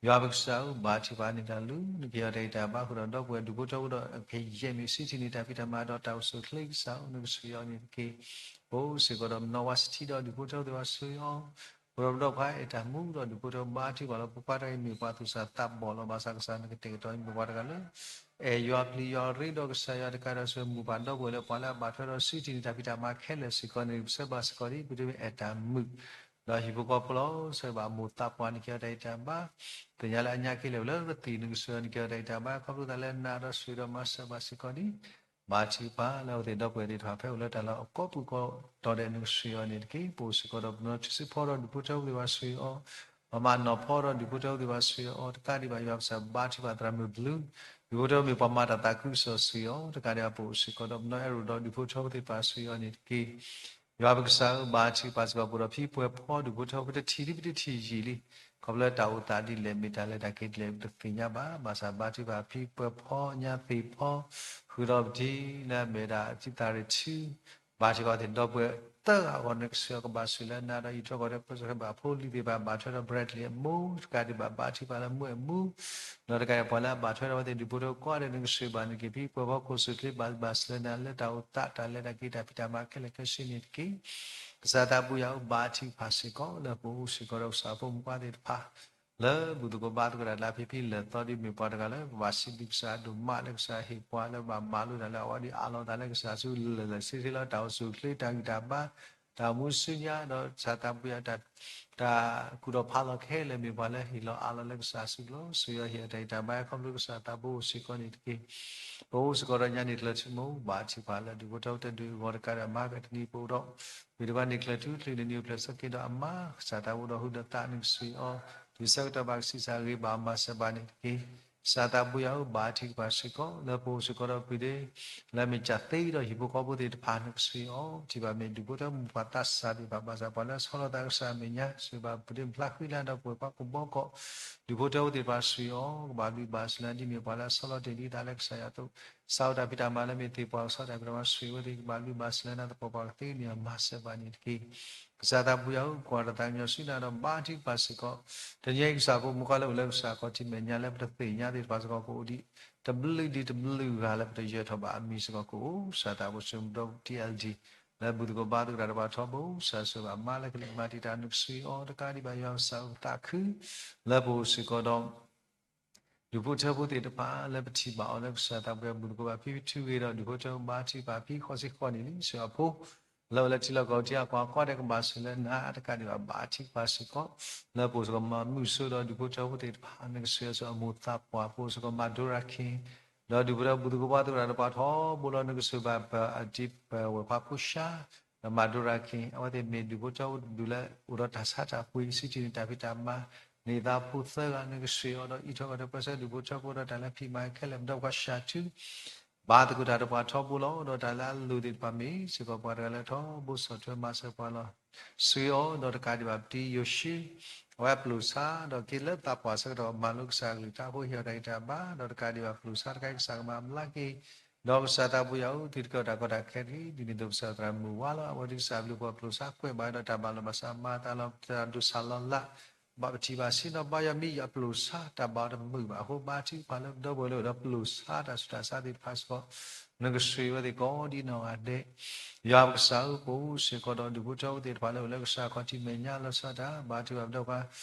ယွၤပကစၢ်ဧၢ, ဘါထုကဖၣ်န့ၢ်တၢ်လုၢ် နကဟ့ၣ်အီၤတၢ်ဂံၢ်တၢ်ဘါဃုာ်ဒီးဒီပုၢ်ဝဲၢ်ဒူၣ်ဖိထၢဖိဒီး ကယဲၢ်မ့ၢ်စံးထံၣ်န့ၢ်တၢ်ဖံးတၢ်မၤဒီးတၢ်အိၣ်ဆူၣ်ချ့ ကစၢ်ဧၢ နကဆိၣ်ဂ့ၤအီၤန့ၣ်တက့ၢ်. အိၣ်စ့ၢ်ကီးဒီးမနီၢ်ဝါစထံဒီးဒူၣ်ဖိထၢဖိသ့ၣ်တဖၣ် ဆိၣ်ဂ့ၤအီၤ ပဒီပုၢ်ဒီပၢ်အဲၣ်တၢ်မူဒီးဒူၣ်ဖိထၢဖိ ဘါထုကဖၣ်လီၤ ပပှၤတဂၤအံၤမ့ၢ်ပှၤသူၣ်စၢ်သးဘီၣ်လီၤ. ဘၣ်ဆၣ်ကစၢ်နကတဲာ်ကတီၤအံၤမ့ၢ်ပှၤတဂၤလၢ အဲၣ်ယွၤပျံၤယွၤရ့ဒီးကစၢ်ယွၤတကးဒီး ဆိၣ်ဂ့ၤမိၢ်ပၢ်ဒီပုၢ်ဝဲၢ်လၢပှၤလၢအဘၣ်ထွဲဒီးစံးထံၣ်န့ၢ်တၢ်ဖံးတၢ်မၤခဲလၢာ်စ့ၢ်ကီးန့ၣ် ပဆၢဂ့ၤဘၣ်စ့ၢ်ကီးဒ် ပတမ့ၢ်အဲၣ်တၢ်မုာ် ဒီးဟံၣ်ဖိဃီဖိလီၤ. ဆိၣ်ဂ့ၤဘၣ်အမိၢ်သးပှၢ်န့ၣ် ကဲထီၣ်တၢ်အံးတၢ်ဘါ, သ့ၣ်ညါလၢအညါက့လၢာ်လၢပသံၣ်န့ၣ် ကစၢ်န့ၣ် ကဲထီၣ်တၢ်အံးတၢ်ဘါ ခီဖျိသးလၢနၤဒီးဆိၣ်ဂ့ၤဒီးမၤစၢၤဘၣ်စ့ၢ်ကီးန့ၣ်, ဘါထုကဖၣ်လၢအဝဲသ့ၣ်ဒီပုၢ်ဝဲၢ်သ့ၣ်တဖၣ် ဖဲအိၣ်လၢတၢ်လီၢ်အကီၢ်ပူၤကီၢ်ဒီးဒဲးန့ၣ် ကစၢ်အံၤန့ၣ်တက့ၢ်. ပအိၣ်စ့ၢ်ကီးဒီးပနီၢ်ထူစ့ဖီဒီးဒူၣ်ဖိထၢဖိသ့ၣ်တဖၣ် ကစၢ်အံၤအီၤ, ပမၤနီၢ်ဖီဒီးဒူၣ်ဖိထၢဖိသ့ၣ်တဖၣ် ကစၢ်အံၤအီၤ, တကးဒံးဘၣ် ယွၤပကစၢ်ဘါထုကဖၣ်သရၣ်မုၣ်ဘျုး, ဒူၣ်ဖိထၢဖိမ့ၢ်ပှၤမၤတၢ်သးခုကစီၣ် ကစၢ်အံၤအီၤ, တကးဒံးဘၣ် ပအိၣ်စ့ၢ်ကီးဒီးပနီၢ်အဲၣ်ရိၣ်ဒီးဒူၣ်ဖိထၢဖိသ့ၣ်တဖၣ် ကစၢ်အံၤအီၤန့ၣ်တက့ၢ်. ယွၤပကစၢ်ဧၢ, ဘါထုကဖၣ်စ့ၢ်ကီးပှၤဒီးဖံပှဲၤဖီဒူၣ်ဖိထၢဖိ ပတထံၣ်ဒ်ပတထံၣ်ယံာ်လံ, ခီဖျိလၢတၢ်အိၣ်သးဒ်လဲၣ် မ့ၢ်တၢ်လဲၤတၢ်က့ၤဒ်လဲၣ် ပတသ့ၣ်ညါဘၣ်. ဘၣ်ဆၣ်ဘါထုကဖၣ်ဖံပှဲၤဖီညါသ့ၣ်ဖီ, ဃုာ်ဒီးပထံလၢအမ့ၢ်ဒၣ်အတံၤသၣ်ရ့ၣ်ထူ, ဘါထုကဖၣ်သ့ၣ်ဒီပုၢ်ဝဲၢ်သၢဂၤအဂီၢ်န့ၣ် ကစၢ်အံၤကဘၣ်ဆိၣ်လၢနၤဒီးအံးထွဲကွၢ်ထွဲပၢဆှၢဘၣ်အဖိလံၤသ့ၣ်တဖၣ် ဘၣ်ထွဲဒီး Bradley အမူ, တကးဒံးဘၣ် ဘါထုကဖၣ်လၢမူအမူ ဒီးတကးဒံးပှၤလၢအဘၣ်ထွဲဒီးအဝဲသ့ၣ်ဒူၣ်ဖိထၢဖိကိးဂၤဒဲးန့ၣ် ကစၢ်အံၤဘၣ်န့ၣ်တက့ၢ်. ဖံပှဲၤဖီခိၣ်စူၣ်ချ့ ဘၣ်ဘၣ်စၢၤလၢနၤလၢတၢ်အိၣ်သးတၢ်လဲၤတၢ်က့ၤတၢ်ဖံးတၢ်မၤခဲလၢာ်ခဲဆ့န့ၣ်တက့ၢ်. ကစၢ်သးဘိယွၤဧၢ, ဘါထုကဖၣ်စ့ၢ်ကီးလၢပအိၣ်စ့ၢ်ကီးဒီးကစၢ်ဖိမုၣ်ဖိခွါသ့ၣ်တဖၣ် လၢဘူၣ်သကိးဘါသကိးတၢ်လၢအဖံဖံလၢာ်သီဒ်မ့ၢ်ပှၤတဂၤလၢ ပဘၣ်စံးဘျုးကစၢ်အဒိၣ်မးလၢကစၢ်ဟ့ၣ်ပှၤလၢဘၣ်မၤလိတၢ်လၢအဝဲဒၣ် အးလီၤသးလၢကစၢ်အစုလၢာ်လၢာ်ဆ့ဆ့လီၤ. တၢ်အိၣ်ဆူၣ်အိၣ်ချ့ တၢ်ဂံၢ်တၢ်ဘါ တၢ်အိၣ်မူဆူညါ ဒီးကစၢ်သးဘိယွၤ တၢ်ကူၣ်ထီၣ်ဖးလီၤခဲလၢာ် မ့ၢ်ပှၤလၢဟ့ၣ်လီၤအးလီၤလၢကစၢ်အစုလီၤ. ကစၢ်ယွၤဟ့ၣ်အတၢ်ဂံၢ်တၢ်ဘါခီဖျိကစၢ်သးဘိအိၣ်စ့ၢ်ကီးန့ၣ်တက့ၢ်. ပအိၣ်စ့ၢ်ကီးဒီးညါန့ၣ်ကျၢၤထူမူ ဘါထုကဖၣ်လၢဒူၣ်ဖိထၢဖိတဒူၣ်အဂီၢ်တကးဒံး အမၤကတနံၤပအိၣ်ဒီး ဝံၤတကးန့ၣ်ကျၢၤထူချုးန့ၣ် နံၤအိၣ်ဖျဲၣ်ဆၢက့ၤဒီးအမါ ကစၢ်သးဘိဒီးဟုးဒီးသးန့ၣ် ကစၢ်အံၤအီၤ တုၤဆၢကတီၢ်ဘၣ်ကဆံးစၢ်ဂ့ၤဘၣ်မၤစၢၤဘၣ်န့ၣ်တက့ၢ်. ကစၢ်သးဘိယွၤဧၢ, ဘါထုကဖၣ်စ့ၢ်ကီး လၢပအိၣ်စ့ၢ်ကီးဒီးပှၤဒီး လၢမ့ၢ်ကၢ်သ့ဒီးဟံၣ်ဖိဃီဖိသ့ၣ်တဖၣ်န့ၣ် ကစၢ်အံၤအီၤ ထံၣ်ဘၣ်မ့ၢ်ဒူၣ်ဖိထၢဖိမုၣ်ပှၢ်သးစၢ်သ့ၣ်တဖၣ် ဘၣ်ဆၣ်ပှၤလၢအဆီၣ်လီၤသးကစၢ်အမဲာ်ညါ ကစၢ်ဘၣ်ပှၤဒုးဖျါဃံလၤဒီးပှဲၤပှၤကဘီကီး ဒူၣ်ဖိထၢဖိသ့ၣ်တဖၣ် ကစၢ်အံၤအီၤ ကဘၣ်ဘျုးဘၣ်စၢၤလၢဒ်မ့ၢ်ပှၤလၢအဆီၣ်လီၤတ့ၢ်လံသးလၢကစၢ်ယွၤအသိး စးထီၣ်တၢ်ဖံးတၢ်မၤလၢမ့ၢ်သ့ၣ်ပှၢ်ကဆီတၢ်ဖံးတၢ်မၤ ကစၢ်အံၤအဝဲသ့ၣ် ကဘၣ်ဘျုးဘၣ်စၢၤလၢနၤသပှၢ်ပှၢ်ကသ့န့ၣ် အမၤစၢၤဘၣ်န့ၣ်တက့ၢ်. ကစၢ်သးဘိယွၤဧၢ, ကွၢ်တၢ်သးကညီၤဆူနၤဒီးဘါထုကဖၣ်စ့ၢ်ကီး တနံၤအံၤကစၢ်ဖိမုၣ်ဖိခွါလၢအိၣ်လၢကစၢ်ခီၣ်ထံးမဲာ်ညါလၢပတသ့ၣ်ညါသ့ၣ်တဖၣ်စ့ၢ်ကီးကအိၣ်ဒံး တဘျုးဒံးတဘျုးဂၤလၢပတယၢၤထီၣ်ဘၣ်အမံၤစ့ၢ်ကီးကအိၣ် ကစၢ်သးဘိစိၤမုၢ်ဒီ ထံအဲလ်ဒံ လၢဘူၣ်သကိးဘါသကိးတၢ်တပှၤထီဘိ ကစၢ်ဆိၣ်ဂ့ၤဘၣ်မါလၢကလံၤမၤတံာ်တာ်န့ၣ် ကစၢ်အံၤအီၤ တကးဒံးဘၣ်ယွၤကစၢ်အသးခု လၢပအိၣ်စ့ၢ်ကီးဒီး ဒူၣ်ဖိထၢဖိသ့ၣ်တဖၣ်လၢပထံၣ်ဘၣ်အီၤလၢကစၢ်သးဘိယွၤဘူၣ်သကိးဘၣ်ဖံဖံထူဂ့ၤဒီး ဒူၣ်ဖိထၢဖိဘါထုကဖၣ်ဖံဃိးဆံဃိးနံၣ်လံ ကစၢ်အဖိ လၢအိၣ်လၢထံလီၢ်ကီၢ်ထံအကွၢ်ကီၢ်ဒဲး ကဘၣ်ဆိၣ်လၢနၤတကးဒံးဘၣ်ဘါထုကဖၣ်စ့ၢ်ကီး လၢပအိၣ်စ့ၢ်ကီးမၤမုာ်ဆိဒီးဒူၣ်ဖိထၢဖိသ့ၣ်တဖၣ်န့ၣ် ကစၢ်ယွၤဆိၣ်အမိၢ်သးပှၢ် ပအိၣ်စ့ၢ်ကီးမၤဒိရၤခ့ ဒီးဒူၣ်ဖိထၢဖိဘူၣ်သကိးဘါသကိးတၢ်တပှၤထီဘိလီၤန့ၣ် ကစၢ်ဘၣ်ပၢၢ်အဒံးပဝဲၢ်ခွါဖိၡါ ဒီးမၤဒိရၤခ့ အဝဲသ့ၣ်မ့ၢ်ဒူၣ်ဖိထၢဖိတဒူၣ်လၢအိၣ်ဒီးတၢ်ဆါတၢ်ပှ့ၤ စံးထံၣ်န့ၢ်တၢ်ဖံးတၢ်မၤ န့ၢ်သးဖိသၢဂၤန့ၣ် ကစၢ်အံၤအီၤဒီးအံးထွဲကွၢ်ထွဲပၢဆှၢဒူၣ်ဖိထၢဖိဒီးတၢ်လၢဖံးမၤခဲလၢာ် ပဒီပုၢ်ဝဲၢ်ဆှၢထူ ဘါသကိးတၢ်တပှၤထီဘိလီၤ ဒီးတၢ်လၢအလိၣ်သ့ၣ်တဖၣ်မ့ၢ်စ့ၢ်ကီးပှၤတဂၤလၢထီဘိဆီၣ်ထွဲမၤစၢၤပှၤလီၤ. ကစၢ်အံၤအီၤ ဒီးတကးဒံးဘၣ်ပတံၤယိၤၡူ အဝဲပျိာ်ဆါ ဒီးက့ၤလၢသးပှၢ်ဆၢကတီၢ်မၤလိကစၢ်အကလုၢ်တၢ်အဃိ ဟ့ၣ်အီၤတၢ်ဂံၢ်တၢ်ဘါ ဒီးတကးဒံးဘၣ်ပျိာ်ဆါတခါအံၤ ကစၢ်ကမၤအမျးက့ၤ ဒီးကစၢ်သးဘိယွၤဧၢ သုတကဲထီၣ်တၢ်ကီတၢ်ခဲတဂ့ၤ ဒ်န့ၣ်အသိးကစၢ်သရၣ်မုၣ်ဝါလီၤ အဝဲဒၣ်ကစၢ်အဘျုးပှၤပျိာ်ဆါကွဲးဘၣ်ဒီးတၢ်ဘၣ်လီၤဘၣ်စးမၤတၢ်လီၤတၢ်ဒိၣ်ဆၣ်လီၤလး ဘၣ်ပထံၣ်ဘၣ်ဆ့ၣ်နီၤ ဘါယွၤမ့ၢ်ယွၤအပျိာ်ဆါ တၢ်ဘၣ်အီၤတမုာ်ဘၣ်အဃိ ဘါထုကဖၣ်လၢပဒီပုၢ်ဝဲၢ်လၢအိၣ်ဒီးပျိာ်ဆါတၢ်ဆူးတၢ်ဆါသ့ၣ်တဖၣ်စ့ၢ်ကီး နကစၢ်အံၤအဝဲသ့ၣ်ကိးဒံးနီၢ်ဂၤဒဲး ယွၤပကစၢ်ဧၢ ပအိၣ်စ့ၢ်ကီးဒီးဒူၣ်ဖိထၢဖိသ့ၣ်တဖၣ်လၢအိၣ်လၢကစၢ်ခီၣ်ထံးမဲာ်ညါလီၤဆီဒၣ်တၢ် ဘါထုကဖၣ်ပဒီပုၢ်ဝဲၢ်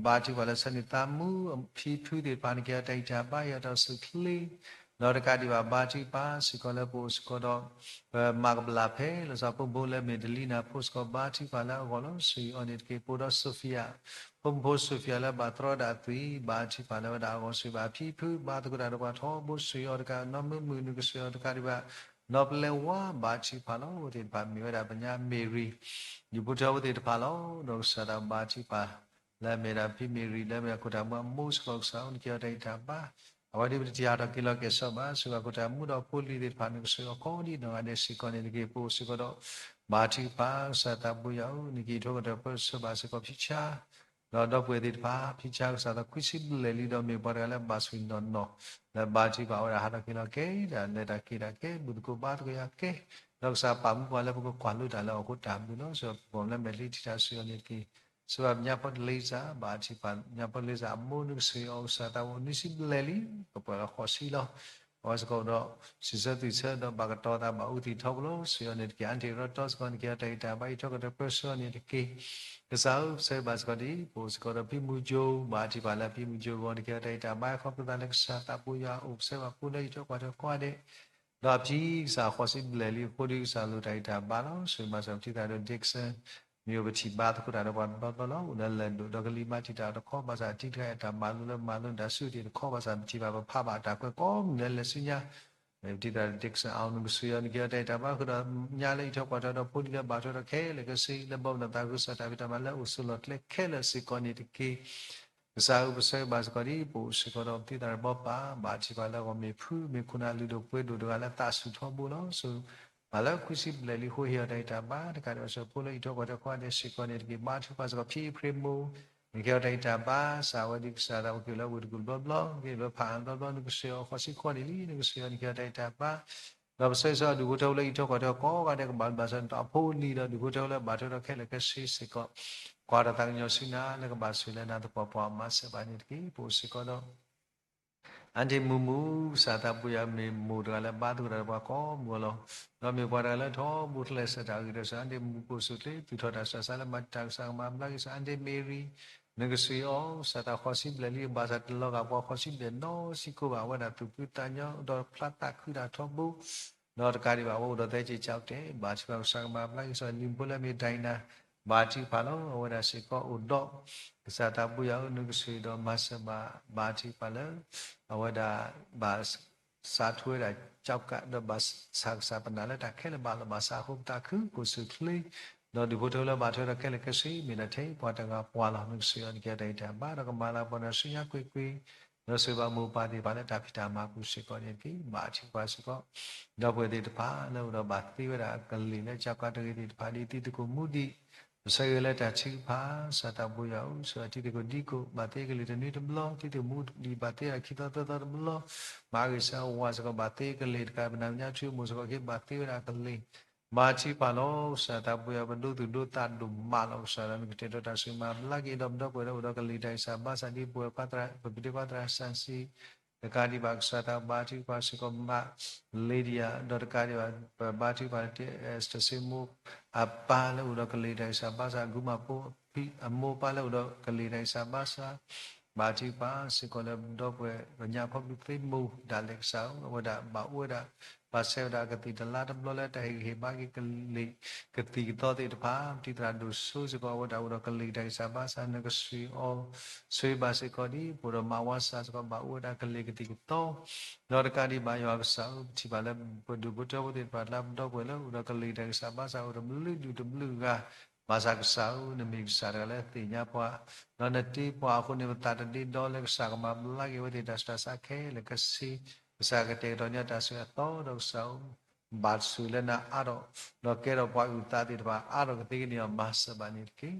ပဘါထုကဖၣ်လၢဆၢန့ၣ်သးမူ ဖံဖုသ့ၣ်တဖၣ်န့ၣ် ကဟ့ၣ်အီၤတၢ်ဂံၢ်တၢ်ဘါ ဟ့ၣ်အီၤတၢ်အိၣ်ဆူၣ်အိၣ်ချ့ ဒီးတကးဒံးဘၣ် ဘါထုကဖၣ်စ့ၢ်ကီးလၢပအိၣ်စ့ၢ်ကီးဒီး ပမၤကဘျၣ်ဖဲ လီၤဆီဖိမုၣ်ဖိလၢမ့ၢ်တလံနၤဖိစ့ၢ်ကီး ဘါထုကဖၣ်လၢအဂီၢ်လီၤ ကစၢ်အံၤအီၤန့ၣ်တက့ၢ် ပအိၣ်ဒီး Sophia ဖိမုၣ်ဖိ Sophia လၢဘၣ်တြီဒၣ်အသွံၣ် ဘါထုကဖၣ်လၢဝဲဒၣ်အဂီၢ် ကစၢ်ဘၣ်ဖံဖု ဘါသကိးတၢ်တပှၤထီဘိ ကစၢ်အံၤအီၤတကးနီၢ်မုာ်မုာ်န့ၣ် ကစၢ်အံၤအီၤတကးဒံးဘၣ် နီၢ်ပလဲဝါ ဘါထုကဖၣ်လီၤ အဝဲသ့ၣ်တဖၣ်မ့ၢ်ဝဲဒၣ်ပညါ Mary ဒူၣ်ဖိထၢဖိသ့ၣ်တဖၣ်လီၤ ဒီးကစၢ်သးဘါထုကဖၣ် လၢအမ့ၢ်ဒၣ်ဖံ Mary လၢအမ့ၢ်ဒၣ်ခိၣ်တၢ်မူအမိၢ်စ့ၢ်ကီး ကစၢ်အံၤနကဟ့ၣ်အီၤတၢ်ဂံၢ်တၢ်ဘါ အဝဲဒၣ်ပတထံၣ်ဟးထီၣ်က့ၤလီၤက့ၤစီဘၣ် စ့ၢ်ကီးခိၣ်တၢ်မူဒီးဖိလံၤသ့ၣ်တဖၣ်န့ၣ် ကစၢ်အံၤအီၤကိးဒံးနီၢ်ဂၤဒဲးစ့ၢ်ကီးန့ၣ်တက့ၢ် ပအိၣ်စ့ၢ်ကီးဒီး ဘါထုကဖၣ် ကစၢ်သးဘိယွၤဧၢ နကဟ့ၣ်အံးထွဲကွၢ်ထွဲပၢဆှၢဘၣ်စ့ၢ်ကီးဖံဆါ ဒီးဒီပုၢ်ဝဲၢ်သ့ၣ်တဖၣ် ဖံဆါ ကစၢ်သးခွံဆံဘျဲၣ်လံဒီးမ့ၢ်ပှၤတဂၤလၢဘၣ်ဆိၣ်ဂ့ၤနီၢ်နီၢ် လၢဘါထုကဖၣ်ဝဲဒၣ်ဟးထီၣ်က့ၤလီၤက့ၤ တၢ်လဲၤတၢ်က့ၤတၢ်ကဲ ဘူၣ်သကိးဘါသကိးယၤကဲ ဒီးကစၢ်ပာ်မူပှၤလၢပကကွၢ်လိတၢ်လၢအီၤအဃိတၢ်ဘျုးလီၤ စ့ၢ်ကီးပကီၢ်လၢမဲာ်လံထံတၢ်စ့ၢ်ကီးန့ၣ်တက့ၢ် စံးဘၣ်ပညါဖိတလ့စၢ် ဘါထုကဖၣ်ညါဖိတလ့စၢ်အမိၢ်နုၢ်ကစၢ်အံၤအီၤ ကစၢ်သးဘိနွံဆံဘျဲၣ်လံ ကပှဲၤလီၤဃိးဆံလီၤ အဝဲစ့ၢ်ကီးဒီး စံးဆၢသွံၣ်ဆၢဒီးဘၣ်ကတီၤသးဘၣ်အူသံးထီဘိလီၤ စ့ၢ်ကီးန့ၣ်တက့ၢ် အါတ့ၢ်ရီတီစ့ၢ်ကီးန့ၣ်တက့ၢ် အတၢ်ဂံၢ်တၢ်ဘါအံးထွဲကွၢ်ထွဲပၢဆှၢန့ၣ်တက့ၢ် ကစၢ်ဧၢ ပဆၢဂ့ၤဘၣ်စ့ၢ်ကီးဒ် ပအိၣ်စ့ၢ်ကီးဒီးဖံမူကၠိ ဘါထုကဖၣ်လၢဖံမူကၠိအဂီၢ်န့ၣ်တက့ၢ် အတၢ်ဂံၢ်တၢ်ဘါခီဖျိသးလၢကစၢ်သးဘိယွၤအိၣ်ပဆၢဘၣ်ပူၤလၢအံးထွဲကွၢ်ထွဲကိးဂၤဒဲး ဒီးအဖံကစၢ်ဃိးဆံဘျဲၣ်လံအဃိဒီး ကစၢ်လိၣ်တၢ်ဂံၢ်တၢ်ဘါလီၤ စံးဘၣ်စ့ၢ်ကီးပထံၣ်သးဒီး Dixon မ့ၢ်အိၣ်ပထံၣ်ဘါသကိးတၢ်ဒီးပှၤတဘျီဘျီလီၤ. အိၣ်လၢလဲၤဒိၣ်ဒီးကလံၤမၤတံာ်တာ်တခီ ဘၣ်ဆၣ်တံၤတခါအံၤတၢ်မၤလိလၢမၤလိတၢ်ဆူၣ်တံၢ်တခီ ဘၣ်ဆၣ်ပထံၣ်ဘၣ်ပဖးဘၣ်တၢ်ကွဲးကိးမုၢ်နံၤလၢလဲၤဆူညါ ပတံၤသရၣ်ဒိၣ် Dickson အီၤ နကစၢ်ယွၤ နကဟ့ၣ်အီၤတၢ်အံၤတၢ်ဘါဃုာ်ဒီးညါလၢအံးထွဲကွၢ်ထွဲဒီးဖိလံၤလၢဘၣ်ထွဲဒီးခဲလၢာ်ခဲဆ့ လၢဘီမုၢ်ဒီးသးခုကစီၣ်တၢ်ဖံးတၢ်မၤလၢအိၣ်ဆိးလီၢ်ကျဲခဲလၢာ်စ့ၢ်ကီးန့ၣ်တက့ၢ်. ကစၢ်ဧၢ ပဆၢဂ့ၤဘၣ်စ့ၢ်ကီးဒ်ပအိၣ်စ့ၢ်ကီးဒီးပတံၤသရၣ်တဘီပၢ် ဘၣ်ထံၣ်ပှၤလၢအဂီၢ်မ့ၢ်ဖု မ့ၢ်ခိၣ်နၢ်လုၢ်ဒိၣ်ပှ့ၤဒိၣ်တဂၤလၢသးဆူၣ်ထီဘိလီၤ. ဆိၣ် ပှၤလၢခွံဆံဘျဲၣ်လံအဃိ ဟ့ၣ်အီၤတၢ်အံးတၢ်ဘါ တကးဒံးဘၣ်စ့ၢ်ဖိလၢအံးထွဲကွၢ်ထွဲကိးဂၤဒဲးစ့ၢ်ကီးန့ၣ်တက့ၢ်. ဘါထုကဖၣ်စ့ၢ်ကီး ဖံအ့ဖြ့မိၢ် နကဟ့ၣ်အီၤတၢ်အံးတၢ်ဘါ စးဝဲဒ်ကစၢ်သးအိၣ်က့ၤလၢဝ့ၢ်တကူၣ်တဘျီဘျီ က့ၤလၢဖးအါတဘျီဘျီ နကစၢ်ယွၤ ဃိးဆံဃိးနံၣ်လံ နကစၢ်ယွၤ နကဟ့ၣ်အီၤတၢ်အံးတၢ်ဘါ ဒီးပဆၢဂ့ၤဆၢဝါဒူၣ်ဖိထၢဖိလၢအံးထွဲကွၢ်ထွဲကိးဂၤဒဲး ကဘၣ်ဘျုးဘၣ်ဆိၣ်ဂ့ၤ ဒီးအဖိအလံၤဒီးဒူၣ်ဖိထၢဖိလၢဘၣ်ထွဲဒီးခဲလၢာ်ခဲဆ့စ့ၢ်ကီး ကွၢ်ဒီးသးကညီၤဆူနၤ လၢကဘၣ်ဆိၣ်ဂ့ၤလၢနၤသပှၢ်ပှၢ်မၤစၢၤဘၣ်န့ၣ်တက့ၢ်. ပအိၣ်စ့ၢ်ကီးဒီး အါဒ့မူးမူး ကစၢ်သးပူၤယၤမ့ၢ်မိၢ်တဂၤလၢဘါသကိးတၢ်ဒီးပှၤကိးမုၢ်ဂီၤလီၤ. ဒီးမ့ၢ်ပှၤတဂၤလၢထီဘိလၢာ်စၢၤတၢ်အဂ့ၢ်ဒီးစ့ၢ် အါဒ့မူးကိၣ်စူၣ်ချ့ သူၣ်ထီၣ်တၢ်ဆူးတၢ်ဆါလၢမၤတၢ်ကစၢ်ကမၤဘျါက့ၤစ့ၢ် အါဒ့မ့ရံ နကစၢ်ယွၤ ကစၢ်သးဃိးဆံဘျဲၣ်လံ ဘၣ်ဆၣ်တလီၤဂာ်ပှၤဃိးဆံဘျဲၣ်နီတဆံကိးဘၣ် အဝဲဒၣ်သူၣ်ဖှံသးညီဒီးဖျါသးခုတၢ်ထီဘိ ဒီးတကးဒံးဘၣ် အဝဲအိၣ်ဒီးသဲက့ၤကၠီတဲာ် ဘၣ်ထံၣ်ပှၤကစၢ်ကမၤဘျါက့ၤစ့ၢ် လံၤဖိလၢမ့ၢ်ဒိးနၤ ဘၣ်ထံၣ်ပှၤလီၤ အဝဲဒၣ်စ့ၢ်ကီးအိၣ်ဒီး ကစၢ်သးပူၤယၤဧၢ နကစၢ်ဒီးမၤစၢၤဘၣ် ဘၣ်ထံၣ်ပှၤလၢ အဝဲဒၣ်ဘၣ် စးထီၣ်ဝဲဒၣ်ကၠီကး ဒီးဘၣ်ဆၣ်ကစၢ်ပနာ်လၢတၢ်ခဲလၢာ်ဘၣ်လီၤဘၣ်စးအဃိ ပသးခုကိၣ်စူၣ်ချ့ ဒီးဒူၣ်ဖိထၢလၢဘၣ်ထွဲဒီးခဲလၢာ်ခဲဆ့ မ့ၢ်ဒၣ်ထဲပှၤတဂၤပှၤလီၤ. နကစၢ်ယွၤ နကဟ့ၣ်အီၤတၢ်အံးတၢ်ဘါ ဒီးကမၤလၤကပီၤနၤဆူညါကွ့ၢ်ကွ့ၢ် ဒီးဆိၣ်ဂ့ၤဘၣ်မိၢ်ပၢ်သ့ၣ်တဖၣ်လၢတၢ်ဖံးတၢ်မၤပူၤစ့ၢ်ကီးန့ၣ်တက့ၢ်. ဘၣ်ထံၣ်ပှၤစ့ၢ်ကီး ဒီပုၢ်ဝဲၢ်သ့ၣ်တဖၣ်လၢအိၣ်ဒီးဘၣ်သ့ဝဲဒၣ်ကလံၤလၢကၠီကးတဂ့ၤသ့ၣ်တဖၣ် ဒ်တံၤသကိးမူဒံး ပဆၢဂ့ၤလၢတၢ်ထုကဖၣ် ကစၢ်သးပူၤယၤဧၢ ဆိၣ်ဂ့ၤတံၤသကိးဒံကိး ဘၣ်သ့ကလံၤတနွံတဘျီ တံၤသကိးမူဒံး ဘၣ်သ့ဒၣ်ခံသီသၢသီတဘျီ မၤဂ့ၤဆၢဝါစ့ၢ်ကီး ဘၣ်သ့ကလံၤတကး ပနၢ်ညါထွံၣ်အမိၢ်စ့ၢ်ကီးက့ၤ ဘၣ်သ့ဝဲဒၣ်ကလံၤ ဘၣ်ထံၣ်ပှၤလီၤ. ကစၢ်သးပူၤယၤ ပဒိသူၣ်ဒိသးဒိၣ်မးလီၤ. ကစၢ်ဒီးနကတဲာ်ကတီၤတၢ်ဆိၣ်ဂ့ၤမၤဘျါက့ၤ ဒီးပဒီပုၢ်ဝဲၢ်လၢအိၣ်ဒီးကလံၤတၢ်ဂံၢ်စၢ်ဘါစၢ် ဒ်ပဝဲၢ်ခွါသရၣ် ပကဒ့ခွါသရၣ်စၢ်စံး တကးဒံးဘၣ် ကစၢ်သးဘၣ်ထံၣ်ပှၤစ့ၢ်ကီး မး Lydia ဒီးတကးဒံးဘၣ် ပဘၣ်ထံၣ်ပှၤ တၢ်စ့မိၢ် အပၢ်လၢအိၣ်ဒီးကလံၤတၢ်ဂံၢ်စၢ်ဘါစၢ် အဂုၤမၤဖိ အမိၢ်ပၢ်လၢအိၣ်ဒီးကလံၤတၢ်ဂံၢ်စၢ်ဘါစၢ် ဘၣ်ထံၣ်ပှၤစ့ၢ်ကီးလၢပဒီပုၢ်ဝဲၢ် ပညါခီဖျိသ့မိၢ်ဒၣ်လဲာ်ကစၢ်ဧၢ အဝဲဒၣ်ဘၣ်အိၣ်ဝဲဒၣ် ဘၣ်ဆဲးဝဲဒၣ်ကသံၣ်တလါတဘျီလၢတၢ်ဟ့ၣ်ဂံၢ်ဟ့ၣ်ဘါက့ၤကလံၤကသံၣ်ကသီသ့ၣ်တဖၣ် ပတံၤသရၣ်ဒိၣ်စိစ့ၢ်ကီး အဝဲဒၣ်အိၣ်ဒီးကလံၤတၢ်ဂံၢ်စၢ်ဘါစၢ် နကစၢ်ယွၤ ဆိၣ်ဂ့ၤဘၣ်စ့ၢ်ကီးဒ် ပအိၣ်ဒီးမၤဝါစၢ်စ့ၢ်ကီး ဘၣ်အိၣ်ဝဲဒၣ်ကလံၤကသံၣ်ကသီ ဒီးတကးဒံးဘၣ်ယွၤကစၢ်ဧၢ ပထံၣ်ဘၣ်လၢပဒူၣ်ဖိထၢဖိသ့ၣ်တဖၣ်လၢပဒီပုၢ်ဝဲၢ်လၢအိၣ်ဒီးကလံၤတၢ်ဂံၢ်စၢ်ဘါစၢ် အိၣ်ဒီးတဘျုးဒူၣ်တဘျုးဂၤ ဘၣ်ဆၣ်ကစၢ်ဧၢ နမ့ၢ်ကစၢ်တဂၤလၢသ့ၣ်ညါပှၤ ဒီးနတ့ပှၤအဃိန့ၣ် ပသးတဒ့ဒီလၢကစၢ်ကမၤဘျါက့ၤအဝဲသ့ၣ်တၢ်ဆူးတၢ်ဆါခဲလၢာ်ခဲဆ့ ကစၢ်ကတဲာ်ကတီၤန့ၢ်တၢ်ဆိၣ်ဂ့ၤအသီဒီးကစၢ်ဧၢ ဘၣ်ဆိၣ်ဂ့ၤလၢနၤအါထီၣ် ဒီးကဲထီၣ်ပှၤအုၣ်သးသ့ၣ်တဖၣ်အါထီၣ်ကသ့ကန့ၢ်အီၤ မၤစၢၤဘၣ်န့ၣ်တက့ၢ်.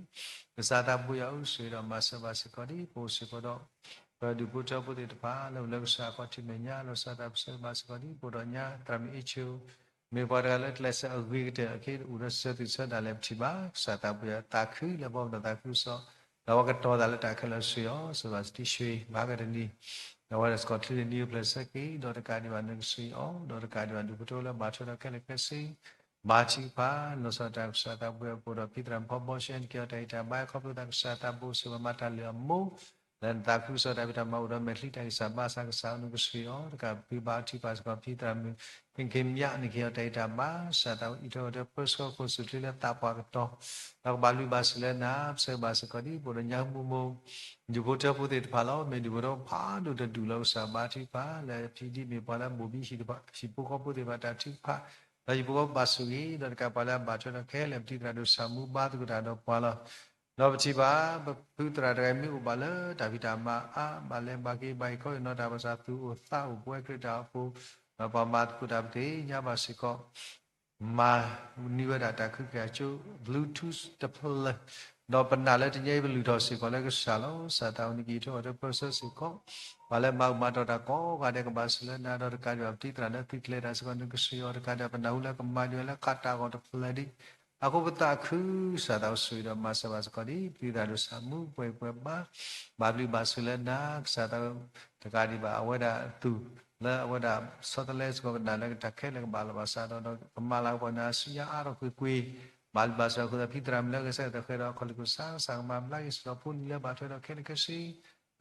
ကစၢ်သးပူၤယၤဧၢ ဆိၣ်ဂ့ၤဒီးမၤစၢၤဘၣ်စ့ၢ်ကီးဒ် ပအိၣ်စ့ၢ်ကီးဒီး ပဒူၣ်ဖိထၢဖိသ့ၣ်တဖၣ်လၢအိၣ်လၢကစၢ်အခီၣ်ထံးမဲာ်ညါ လီၤဆီဒၣ်တၢ်ပၢဆှၢဘၣ်စ့ၢ်ကီးဒ် ပအိၣ်ဒီးညါ သရၣ်မုၣ်အ့ၣ်ဆိ မ့ၢ်ပှၤတဂၤလၢကျဲးစၢးအဂ့ၤကတၢၢ် အခဲအံၤအိၣ်ဒီးစၢၤသူၣ်စၢၤသးလဲၣ် ပထံၣ်ဘၣ် ကစၢ်သးပူၤယၤ သးခုလၢဘီမုၢ်ဒီးသးခုကစီၣ် ဒီးပှၤကတီၤသးလၢတၢ်ခဲလၢာ်ဆိၣ်ဂ့ၤအီၤ စၢၤဘၣ်စတံၢ်ဆိၣ်ဂ့ၤ ဘၣ်ကတနံၤ ဒီးအဝဲဒၣ်စ့ၢ်ကီးချံန့ၣ်နံၤအိၣ်ဖျဲၣ်ဆၢက့ၤ ဒီးတကးဒံးဘၣ်နကစၢ်ယွၤအီၤ ဒီးတကးဒံးဘၣ်ဒူၣ်ဖိထၢဖိလၢဘၣ်ထွဲဒီးခဲလၢာ်ခဲဆ့ ဘၣ်ထံၣ်ပှၤ လီၤဆီဒၣ်တၢ်ကစၢ်သးပူၤယၤ ပအိၣ်ဒီးဖံသရၣ်မုၣ်ဖီဘီရှဲ နကဟ့ၣ်အီၤတၢ်ဂံၢ်တၢ်ဘါ ခီဖျိသးကစၢ်သးပူၤစ့ၢ်ကီး မၤတၢ်လုၢ်အမိၢ် လၢနသးခုကစီၣ်တၢ်ဖံးတၢ်မၤအိၣ်ဒီးမဲာ်ချံတၢ်ဂံၢ်စၢ်ဘါစၢ် ကစၢ်ဧၢ နကစၢ်ယွၤအီၤ တကးဘၣ်ပဘၣ်ထံၣ်ပှၤစ့ၢ်ကီး ဖံသရၣ်မုၣ် ဖံခ့မၠး နကဟ့ၣ်အီၤတၢ်ဂံၢ်တၢ်ဘါ ကစၢ်သးအံးထွဲကွၢ်ထွဲပၢဆှၢခိၣ်စူၣ်ချ့လၢသးပှၢ်ကတီၢ် ဒီးကဘၣ်ဘျုးဘၣ်ဆိၣ်ဂ့ၤလၢနၤ ပဆၢဘၣ်စ့ၢ်ကီးဒ် ပအိၣ်ဒီးညါဟူမိၢ်မိၢ် ဒူၣ်ဖိထၢဖိသ့ၣ်တဖၣ်လီၤ. မ့ၢ်ဒူၣ်ဖိထၢဖိဖးဒိၣ်တဒူၣ်လီၤ ကစၢ်ဘၣ်ထံၣ်ပှၤ လၢဖံဒ်မ့ၢ်ပှၤလၢဘိၣ်ဘံဟံၣ်ဖိဃီဖိသ့ၣ်တဖၣ်တၢ်ထုကဖၣ် ဒီးဟံၣ်ဖိဃီဖိဘၣ်ဆိၣ်ဂ့ၤ ဒီးတကးပှၤလၢအဘၣ်ထွဲဒီးခဲလၢာ် ပတံၤသရၣ်ဒိၣ်ဆၣ်မူဘါသကိးတၢ်ဒီးပှၤလီၤ. ဒီးပထံၣ်ဘၣ် ပဖုသရၣ်တဂၤမ့ၢ်အိၣ်ဘၣ်လၢတၢ်ဖံးတၢ်မၤအါ ဘၣ်လဲၤဘၣ်က့ၤ ဘၣ်ဟ့ၣ်ခီဟ့ၣ်နီၤတၢ် ဘၣ်ဆၣ်သူၣ်အိၣ်သးအိၣ် ပဝဲခရံာ်တၢ်အိၣ်ဖှိၣ် ဒီးပှၤမၤသကိးတၢ်ပသ့ၣ်ညါဘၣ်စ့ၢ်ကီး မၤန့ၢ်ဝဲဒၣ်တၢ်ခုကယာ်ကၠိ Bluetooth တဖျၢၣ် ဒီးပနာ်လၢတနံၤအံၤပလုၢ်ထီၣ်စ့ၢ်ကီးလၢကစၢ်လီၤ. ကစၢ်သးအိၣ်နကဟ့ၣ်အီၤတၢ်ပၢဆှၢစ့ၢ်ကီး ပှၤလၢမၤအုၣ်မၤတီၤတၢ်ကိးဂၤဒဲးကဘၣ်ဆိၣ်ဂ့ၤလၢနၤ ဒီးတကးဒံးဘၣ်ပတံၤသရၣ်လၢသုးကျဲၤတၢ်စ့ၢ်ကီး နကစၢ်ယွၤတကးဒံးဘၣ် ပနၢ်ဟူလၢကမၤဒံးဝဲလၢဃးတၢ်ဂီၤတဖျၢၣ်ဒံး အဃိပသးခု ကစၢ်သးအိၣ်ဆိၣ်ဂ့ၤဒီးမၤစၢၤဘၣ်စ့ၢ်ကီးဒ် ပတံၤသရၣ်ဒိၣ်ဆၣ်မူပှဲၤပှဲၤဘါ ဘၣ်ဘျုးဘၣ်ဆိၣ်ဂ့ၤလၢနၤ ကစၢ်သး တကးဒံးဘၣ်အဝဲဒၣ်သူၣ်လၢအဝဲဒၣ်ဆီတလဲစ့ၢ်ကီး ပနာ်လၢတၢ်ခဲလၢာ်ကဘၣ်လီၤဘၣ်စးဒီး ဒီးကမၤလၤကပီၤနၤဆူညါအါထီၣ်ကွ့ၢ်ကွ့ၢ် ဘၣ်ဘျုးဘၣ်ဆိၣ်ဂ့ၤအဃိသတး ဖံသရၣ်မုၣ်လၢအဂဲၤဆၢထၢၣ်ဃဲၤဒီးအခီၣ်လ့ၣ်ခိၣ်စး ကစၢ်ကမၤဘျါက့ၤစ့ၢ်ကီးဖိလံၤလၢဘၣ်ထွဲဒီးခဲလၢာ်ခဲဆ့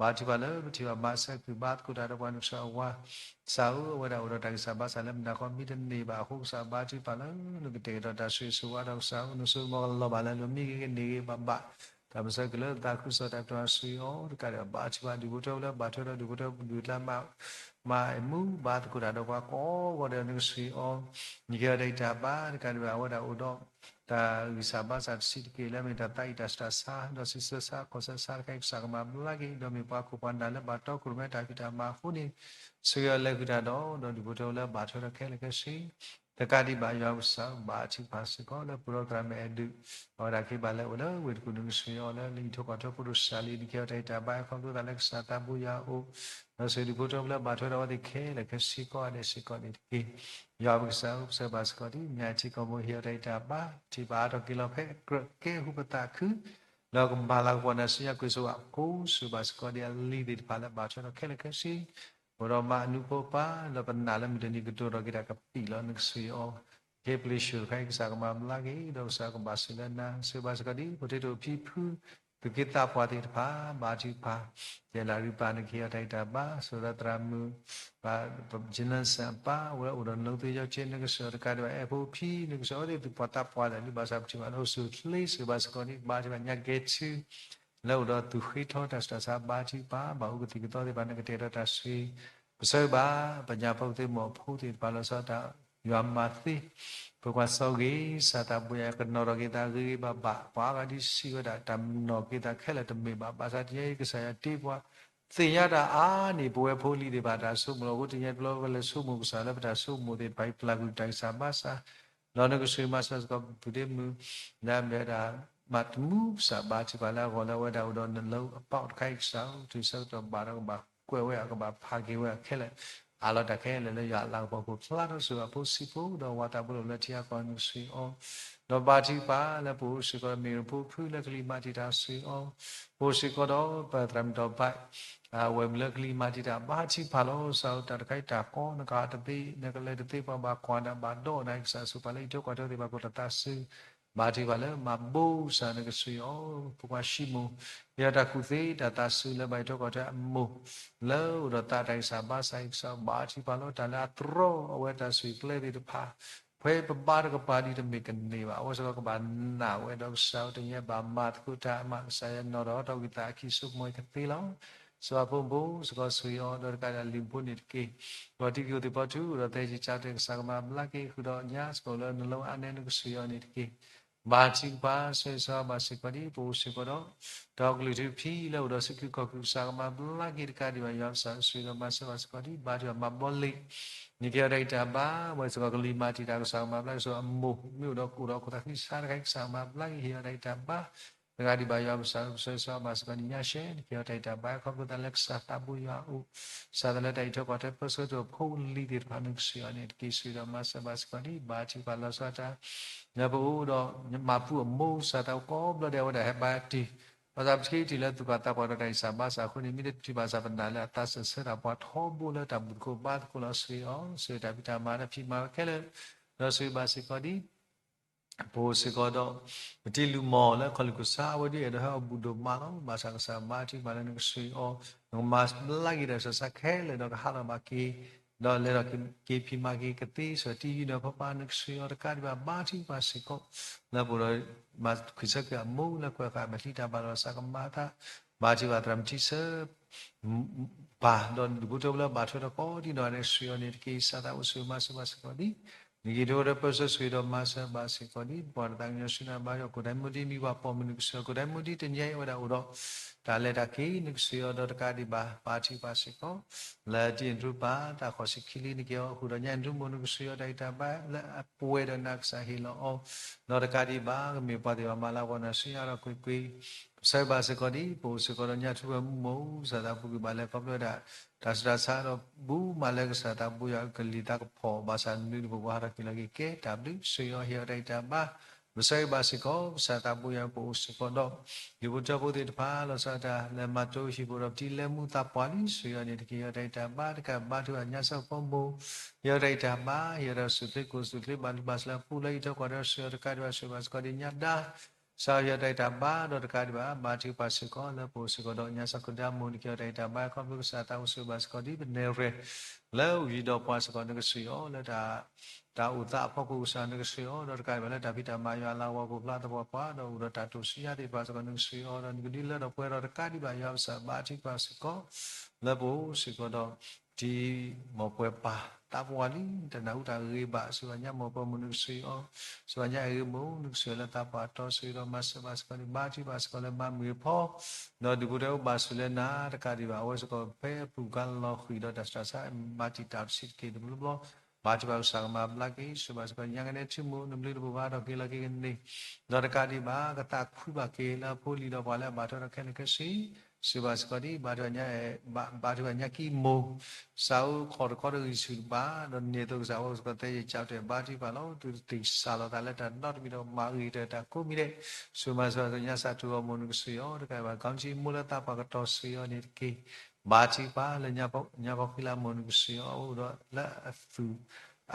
ဘါထုကဖၣ်လၢပထံၣ်ဘၣ်မၤစၢၤကွံာ်ဘါသကိးတၢ်ဒီးပှၤနကစၢ်အဝၤ ကစၢ်ဧၢ, အဝဲဒၣ်အိၣ်ဒီးတၢ်ဂံၢ်စၢ်ဘါစၢ်လၢမုၢ်နၤဃီမ့ၢ်တန့ၢ်ဘၣ်အဃိ ကစၢ်ဘါထုကဖၣ်လၢနကတဲာ်ကတီၤတၢ်ဆိၣ်ဂ့ၤဆိၣ်ဝါဒီးကစၢ်ဧၢ, နဆိကမိၣ်ကလီၤဘၣ်လၢအလိၤမ့ၢ်ဂ့ၤဂ့ၤန့ၢ်ဂ့ၤဘၣ်ဘၣ် တၢ်ပၢၢ်ဆၢက့ၤလၢသးခုကစီၣ်တၢ်ကတိၤအစူအီၤတကးဒီး ဘါထုကဖၣ်ဒူၣ်ဖိထၢဖိလၢဘၣ်ထွဲဒီးဒူၣ်ဖိထၢဒူၣ်ကျါမး မၤအမူဘါသကိးတၢ်ဒီးပှၤကိးဂၤဒဲးနကစၢ်ဧၢ, နကဟ့ၣ်အီၤတၢ်အံၤတၢ်ဘါတကးဒံးဘၣ် အဝဲဒၣ်အိၣ်ဒီး တၢ်ဂံၢ်စၢ်ဘါစၢ်တဆံးတက့ၢ်လၢအမ့ၢ်တၢ်သးအံၣ်တၢ်ဆူးတၢ်ဆါ ဒီးစံးဆၢဆါခီၣ်ဆၢဆါတခါအံၤ ကစၢ်ကမၤဘျါက့ၤ ဒီးမ့ၢ်ပှၤခိၣ်ပှၤနၢ်လၢဘၣ်တီခိၣ်ရိၣ်မဲတၢ်ဖံးတၢ်မၤအဃိန့ၣ် ဆှၢအီၤလဲၤဃုာ်တၢ်ဒီး ဒီးဒူၣ်ဖိထၢဖိလၢဘၣ်ထွဲဒီးခဲလၢာ်ခဲဆ့ တကးဒံးဘၣ်ယွၤကစၢ်ဘါထုကဖၣ်စ့ၢ်ကီး လၢပရိသရၣ်မဲာ်အဲၣ်ဒုး အဝဲဒၣ်က့ၤဘၣ်လဲၤအိၣ်လၢဝ့ၢ်တကူၣ်နကစၢ်အံၤအီၤလၢလၢယထီၣ်ကီၢ်ထၢဖိဒိၣ်စၢ်လံ နကဟ့ၣ်အီၤတၢ်အံၣ်တၢ်ဘါအခီဖျိသးလၢကစၢ်သးဘိယွၤအအိၣ် ဒီးဆှၢဒူၣ်ဖိထၢဖိလၢဘၣ်ထွဲဒီးအဝဲသ့ၣ်ခဲလၢာ်ခဲဆ့ကိးဂၤဒဲးစ့ၢ်ကီးန့ၣ်တက့ၢ်. ယွၤပကစၢ်ဧၢ ပဆၢဘၣ်စ့ၢ်ကီးဒ် မၠၣ်ထံကီၢ်မိၢ်ဟ့ၣ်အီၤတၢ်အံၣ်တၢ်ဘါ ထံၣ်ဘၣ်အါထီၣ်က့ၤလီၤဖဲကြၢးကဲဟူပသးခု ဒီးကမၤလၤကပီၤနၤစံယၤကွ့ၢ်စိအဃိ ဆှၢဘၣ်စ့ၢ်ကီးဒ်အလံၤသ့ၣ်တဖၣ်လၢဘၣ်ထွဲဒီးခဲလၢာ်ခဲဆ့ အိၣ်ဒီးမါအနူဖိပၢ် ဒီးပနာ်လၢမုၢ်တနံၤကတိၤထီၣ်က့ၤတၢ်ကပံာ်လီၤနကစၢ်အံၤအီၤ ဟ့ၣ်ပလ့ၤၡိၣ်တခါအံၤ ကစၢ်ကမၤဘျါက့ၤ ဒီးကစၢ်ကဘၣ်ဆိၣ်လၢနၤ ဆှၢဘၣ်စ့ၢ်ကီးဒ် ဖိထံတအိၣ်ဖံဖု သူၣ်က့သးပှၢ်သ့ၣ်တဖၣ် ဘါထုကဖၣ် ယဲၢ်လၢရံပၢ်နကဟ့ၣ်အီၤတၢ်အံၣ်တၢ်ဘါ ဆိၣ်ဒီးသရၣ်မုၣ် ပၢ်ကၠ့နၢ်စၢ်အပၢ် အဝဲအိၣ်ဒီးနလိသ့ယီၤက့ နကစၢ်အံၤတကးဒံးဘၣ် အဲၣ်ဖိဖံ နကစၢ်အံၤအဝဲသ့ၣ်သူၣ်ပှၢ်သးပှၢ်ဒၣ်လံ ဘၣ်ဆၣ်ပထံၣ်ဘၣ်လၢအိၣ်ဆူၣ်အိၣ်ချ့ ဆှၢဘၣ်စ့ၢ်ကီးဒ် ဘါထုကဖၣ်ညါကဲထူ လၢအိၣ်ဒီးသူၣ်ဃ့ထီတၢ်ဆူးတၢ်ဆါ ဘါထုကဖၣ် ဘၣ်အိၣ်ကသံၣ်ကသီသ့ၣ်တဖၣ် နကတဲာ်ကတီၤတၢ်ဆိၣ်ဂ့ၤ ပဆၢဘၣ် ပညၣ်ဖိကသ့ၣ်မီၤဖိသ့ၣ်တဖၣ်လီၤဆီဒၣ်တၢ် ယွၤမၤသ့ ပကွၢ်စီဂ့ၤ ကစၢ်သးဘိယွၤကနီၤထီၣ်က့ၤသးဂ့ၤဂ့ၤဘၣ်ဘၣ် ပှၤအါဂၤဒ်စံးဝဲဒၣ် တၢ်နီၤက့ၤသးခဲလၢာ်တမ့ၢ်ဘၣ် ဘၣ်ဆၣ်တနံၤအံၤ ကစၢ်ယွၤတ့ပှၤ သ့ၣ်ညါတၢ်အါန့ၣ် ပဝဲဖိလံၤသ့ၣ်တဖၣ်တၢ်ဆိကမိၣ်လီၤ. အဃိတနံၤအံၤတဘျီဝဲလဲၤဆိကမိၣ်ကစၢ်လၢပတၢ်ဆိကမိၣ်သ့ၣ်တဖၣ်အံၤ ပျၢ်ကွံာ်ပတၢ်ဂံၢ်စၢ်ဘါစၢ် ဒီးနကဆိၣ်ဂ့ၤမၤစၢၤစ့ၢ်ကီးပပုၢ်ဒ့မုၣ် လၢအမ့ၢ်ဝဲဒၣ် မၤတမူကစၢ်ဘါထုကဖၣ်လၢအဂီၢ်လၢအဝဲဒၣ်အိၣ်ဒီးနလၢအပီးတခါအံၤ ကစၢ်အိၣ်တုၤဆၢကတီၢ်ဘၣ်ဒီးကဘၣ်ကွဲးဝဲအကဘၣ်ဖးက့ၤဝဲအခဲလၢာ် အးလီၤတၢ်ခဲလၢာ်လၢယွၤအလၤကပီၤအဃိ ဖျါထီၣ်ဆိၣ်ဂ့ၤအဖိဆံးဖိ ဒီးဝၤသးဖိလၢအိၣ်လၢထံအကီၢ်နကစၢ်အံၤအီၤ ဒီးဘါထုကဖၣ်လၢပအိၣ်စ့ၢ်ကီးဒီးမ့ၢ်ရိၣ်ဖိဖုလၢကလံၤမၤတံာ်တာ်စ့ၢ်ကီးအီၤ ပအိၣ်စ့ၢ်ကီးဒီးပသရၣ်မုၣ်ဒီးဘၣ် အဝဲမုၣ်လၢကလံၤမၤတံာ်တာ် ဘါထုကဖၣ်လီၤ ကစၢ်ဧၢ တၢ်တခါအံၤတၢ်ကီ နကဟးတသ့ နကလဲၤတသ့ ပှၤဘၣ်ကွၢ်နၤဘၣ်ဒီးနၤ ကစၢ်ဆိၣ်ပာ်လၢယထီၣ်ကီၢ်ထၢသ့ၣ်တဖၣ်ကိးတၢ်သးစူၤ ဘါထုကဖၣ်လၢမၤဘူၣ်ကစၢ်နကစၢ်အံၤအီၤ ပကွၢ်ရှံမိၣ် ယတၢ်ကူၣ်သ့တၢ်သးစူၤလၢဘၣ်ယထီၣ်ကီၢ်ထၢအမိၢ် လၢအိၣ်ဒီးသးတၢ်ဂံၢ်စၢ်ဘါစၢ်အံၤ ကစၢ်ဘါထုကဖၣ်လီၤ တၢ်လၢအတြီအဝဲတၢ်ဆိၣ်ဂ့ၤကျဲသ့ၣ်တဖၣ် ဖဲပဘါတကပၤဒ်တမ့ၢ်ကန့ၢ်ဘၣ် အဝဲစ့ၢ်ကီးကဘၣ်နာ်ဝဲဒီးကစၢ်ဧၢ တနံၤအံၤဘၣ်မၤသကိးတၢ်အမး ကစၢ်ယွၤနီၤထီၣ်ထီၣ်က့ၤသးအခံဆိကမိၣ်ကသ့လီၤ စီၤပၤဖိမုၣ်ဖိ စ့ၢ်ကီးဆိၣ်ဂ့ၤအီၤ ဒီးတကးဒံးအလံၤဖိန့ၣ်တက့ၢ်. ဒီးတံၤသကိးသ့ၣ်တဖၣ်ထူဒီးသဲက့ၤကစၢ်တဲ ကစၢ်ကမၤဘျါက့ၤဃုာ်ဒီးညါစ့ၢ်ကီးလၢနလီအါနဲနကဆိၣ်ဂ့ၤအီၤန့ၣ်တက့ၢ်. ဘါထုကဖၣ်ဆိၣ်ဂ့ၤဘၣ်စ့ၢ်ကီးဒ် ပအိၣ်စ့ၢ်ကီးဒီး ဒီကလုာ်ထူဖံးလၢအိၣ်ဒီးစုခူၣ်ခီၣ်ခူၣ် ကစၢ်ကမၤဘျါက့ၤတကးဒံးဘၣ် ယွၤကစၢ်ဆိၣ်ဂ့ၤဒီးမၤစၢၤဘၣ်စ့ၢ်ကီးဒ် ဘါထုကဖၣ်မၤဘီလ့ၣ် နကဲအီၤတၢ်ဂံၢ်တၢ်ဘါ ဝဲစ့ၢ်ကီးကလံၤမၤတံာ်တာ် ကစၢ်ကမၤဘျါက့ၤ ဆိၣ်ဂ့ၤအမိၢ် မ့ၢ်အိၣ်ဒီးကအိၣ်ဒီးခိၣ်သးဃံဆါတခါအံၤ ကစၢ်ကမၤဘျါက့ၤ ဟ့ၣ်အီၤတၢ်ဂံၢ်တၢ်ဘါ တဂၤဒံးဘၣ် ယွၤပကစၢ်ဆိၣ်ဂ့ၤဘၣ်စ့ၢ်ကီးဒ်ညါရှဲ နကဲအီၤတၢ်ဂံၢ်တၢ်ဘါ ခီဖျိသးလၢကစၢ်သးဘိယွၤအအိၣ် ကစၢ်သးလၢတၢ်အံးထွဲကွၢ်ထွဲ ပၢဆှၢတအိၣ်ဖိလံၤသ့ၣ်တဖၣ် နကဆိၣ်ဂ့ၤအီၤန့ၣ်တက့ၢ် ဆိၣ်ဂ့ၤဒီးမၤစၢၤဘၣ်စ့ၢ်ကီးဒ် ဘါထုကဖၣ်လီၤဆီဒၣ်တၢ် လၢပအိၣ်ဒီး မၤပူအမိၢ် ကစၢ်သးကိးဘျီဒဲး အဝဲဒၣ်ဟဲဘါတ့ၢ် ဘၣ်ဆၣ်ပထံၣ်တ့ၢ်လၢသူၣ်ကၢ်သးပှၢ်ဒီးတၢ်ဂံၢ်စၢ်ဘါစၢ်အဃိန့ၣ် မ့ၢ်တထံၣ်ဘၣ်ဆၣ်ပနာ်လၢအသးစၢၢ်ဆၢတၢ်ပှၤထီဘိလၢတၢ်ဘူၣ်တခိၣ်ဘါသကိးလီၤ ဆိၣ်ဂ့ၤအီၤ ဆိၣ်ဂ့ၤတၢ်ဖံးတၢ်မၤဒီးဖံးမၤဝဲခဲလၢာ် ဒီးဆိၣ်ဂ့ၤဘၣ်စ့ၢ်ကီးဒ် ပအိၣ်စ့ၢ်ကီးဒီး ပတံၤလူၢ်မီၢ်လၢခီၣ်လ့ၣ်ခိၣ်ဆါ အဝဲဒၣ်အဲၣ်ဒိးဟဲအီၣ်ဘူၣ်ဒိၣ်မးလီၤ. ဘၣ်ဆၣ်ကစၢ်ဘါထုကဖၣ်လၢနကဆိၣ်ဂ့ၤအီၤ နကမၤဘျါက့ၤတၢ်ဆူးတၢ်ဆါခဲလၢာ်ဒီးကဟးထီၣ်ဘၣ်က့ၤ ဒီးလဲၤထီၣ်က့ၤဖံးမၤက့ၤကသ့ ဆၢတံၢ်ယုၢ်ဒီးဖီဖါ နကဆိၣ်ဂ့ၤအီၤတကးဒံးဘၣ် ဘါထုကဖၣ်စ့ၢ်ကီး လၢပအိၣ်ဒီး မၤခွံဆၢက့ၤအမိၢ်လၢကွဲးဃာ်မဲာ်ချံတၢ်ဘၣ်ဒီးစးကမၤအသး ဘါထုကဖၣ်သရၣ်မုၣ်ထံဆၢ ပၢ်ဒီးဒူၣ်ဖိထၢဖိလၢဘၣ်ထွဲဒီးကိးဒံနီၢ်ဂၤဒဲး ဆိၣ်ဂ့ၤအီၤန့ၣ်တက့ၢ် ကစၢ်သးအိၣ်ဆိၣ်ဂ့ၤမၤစၢၤဘၣ်စ့ၢ်ကီးဒ် နက့ၤထီၣ်ဝဲဒီးပၢဆှၢဆိၣ်ဂ့ၤဒီးမၤစၢၤဘၣ်စ့ၢ်ကီးဒ် ပှၤတသးကညီၤဆူနၤဘါယွၤ ကိၣ်ဒဲမူဒံမံၤပှၤပိာ်မုၣ်နကဆိၣ်ဂ့ၤ ကိၣ်ဒဲမူဒံတနံၤအံၤဝဲဒၣ်အိၣ်ဒီး တၢ်လဲၤတၢ်က့ၤ နကဆိၣ်ဂ့ၤအီၤဒီးတကးဒံးဘၣ် ဘါထုကဖၣ်စ့ၢ်ကီး လၢတံၤအဒြူပၢ် တၢ်ဃီၣ်ဆံခံလံ နက့ၤအီၤဃုာ်ဒီးညါအဒြူမိၢ် နကဆိၣ်ဂ့ၤအီၤတၢ်ဂံၢ်တၢ်ဘါလၢအပှဲၤဒီးနၤကစၢ်ဟ့ၣ်လီၤအီၤ ဒီးတကးဒံးဘၣ် ကမ့ၢ်ပှၤသ့ၣ်တဖၣ်မၤလၤကပီၤနၤဆူညါဒီးကွ့ၢ်ကွ့ၢ် ပဆၢဘၣ်စ့ၢ်ကီးဒ် ပအိၣ်စ့ၢ်ကီးဒီးညါထူဝဲမူမိၢ် ကစၢ်သးပူၤကွံာ်ဘၣ်လဲၤခီဖျိဝဲဒၣ် တၢ်ဆူးတၢ်ဆါဒီး ဘူးမးလၢကစၢ်သးပူၤယွၤကလံၤသးကဖီၣ် ဘၣ်ဆၣ်နုၤတပူၤပှၤဟးထီၣ်က့ၤလီၤက့ၤကဲတၢ်ဘျုး ဆိၣ်ဂ့ၤအီၤဟ့ၣ်အီၤတၢ်ဂံၢ်တၢ်ဘါ ပဆၢဂ့ၤဘၣ်စ့ၢ်ကီး ကစၢ်သးပူၤယွၤပအိၣ်စ့ၢ်ကီးဒီး ဒူၣ်ဖိထၢဖိသ့ၣ်တဖၣ် လီၤဆီဒၣ်တၢ် လၢမၤတိဟံၣ်ပူၤဒီးပတံၤလၢမူသးပှၢ်လံ ဆိၣ်ဂ့ၤအီၤန့ၣ်တက့ၢ် ဟ့ၣ်အီၤတၢ်ဂံၢ်တၢ်ဘါ တကးဘါထုကဖၣ်ညါစၢ်ဖိမိၢ် ဟ့ၣ်အီၤတၢ်ဂံၢ်တၢ်ဘါ ဟ့ၣ်အီၤတၢ်စူၣ်ချ့ကိၢ်စူၣ်ချ့ဘၣ်လံဘၣ်စလၢပူၤလၢအံးထွဲကွၢ်ထွဲ ဆိၣ်ဂ့ၤအီၤတကးဒံးဘၣ် ဆိၣ်ဂ့ၤဘၣ်စ့ၢ်ကီးဒ်ညါဒါ စးထီၣ်တၢ်အံၤတၢ်ဘါဒီးတကးဒံးဘၣ် ဘါထုကဖၣ်စ့ၢ်ကီးလၢပအိၣ်စ့ၢ်ကီးဒီးညါစၢ်ခီၣ်ဒၣ်မိၢ် နကဲထီၣ်တၢ်အံၤတၢ်ဘါ ခီဖျိကစၢ်သးအိၣ်ဆိးဘၣ်စ့ၢ်ကီးဒ်ပနဲၣ်ရဲၣ် လၢအုၣ်ယံၤဒီးပှၤစ့ၢ်ကီး နကဆှၢအီၤလၢ တၢ်အိၣ်သးအဖီခိၣ်ကစၢ် နကဆှၢအီၤဒီးတကးဒံးဘၣ်လၢတၢ်ဖံးတၢ်မၤယွၤအလၤကပီၤကဖျါသပှၢ်ပှၢ် ဒီးအိၣ်ဒီးတၢ်တိာ်ဆူညါသ့ၣ်တဖၣ်စ့ၢ်ကီး နကဆှၢအီၤဒီးနကဒုးလၢထီၣ်ပှဲၤထီၣ်တကးဒံးဘၣ် ယွၤပကစၢ်ဘါထုကဖၣ်စ့ၢ်ကီး လၢပအိၣ်စ့ၢ်ကီးဒီး ဒ်မိၢ်ပှၢ်ပၢ်သးပှၢ်လံ တၢ်နၢ်ဟူတၢ်ဂ့ၤဘၣ် စံးဘၣ်ညါမိၢ်ပှၢ်မိၢ် နကဆှၢအီၤ, စံးဘၣ်ညါအဂ့ၤမိၢ် နကဆှၢလၢသးပှၢ်တီဆှၢဒီးမၤစၢၤဘၣ်စ့ၢ်ကီးန့ၣ် ဘါထုကဖၣ်စ့ၢ်ကီးလၢမၤမုာ်ဖီ ဒီးဒုးဖိထၢဘၣ်ဆိၣ်လၢနၤတကးဒံးဘၣ် အဝဲစ့ၢ်ကီးဖဲအပူၤကါလီၤဃံၤဒီးတၢ်ဆူးတၢ်ဆါ မၤတံာ်တာ်တဆံးတက့ၢ်တဘျီဘျီ ဘါထုကဖၣ်ကစၢ်ကမၤဘျါက့ၤ ဆိၣ်ဘၣ်စ့ၢ်ကီးညါကနဲထံမိၢ် နဘျုးနဖှိၣ်ဘါထီၣ်က့ၤလီၤက့ၤကန့ၢ် ဒီးတကးဒံးဘၣ် ကသးခုဘၣ်က့ၤလၢအဖိလံၤဒီးပှၤလၢအဘၣ်ထွဲဒီးခဲလၢာ်ခဲဆ့ စံးဘၣ်စ့ၢ်ကီးဒ် ဘါထုကဖၣ်ညါ ဘါထုကဖၣ်ညါကံမိၢ် စးအိၣ်ခီၣ်တခီတဂံၢ်ဆူၣ်တဘး ဒီးန့ၢ်သိးကစၢ်ဝဲစ့ၢ်ကီးသဲယံာ်ကၠီတဲာ် ဘါထုကဖၣ်လီၤ သုတသ့ၣ်စးလီၤသးလၢတၢ်နီတမံၤဒီးမၤဂ့ၤတၢ်တၢ်ကိးမံၤဒဲး ဆိၣ်မၤစၢၤညါစၢ်ထူအီၤမိၢ် နကဆှၢအီၤတကးဒံးဘၣ် ကီမဆံမိၢ်လၢသးပှၢ်ကတီၤဆှၢအီၤန့ၣ်တက့ၢ် ဘါထုကဖၣ်လၢညါခီဃံလၤမိၢ် နကဆှၢအီၤအိၣ်ဒီးလၢအ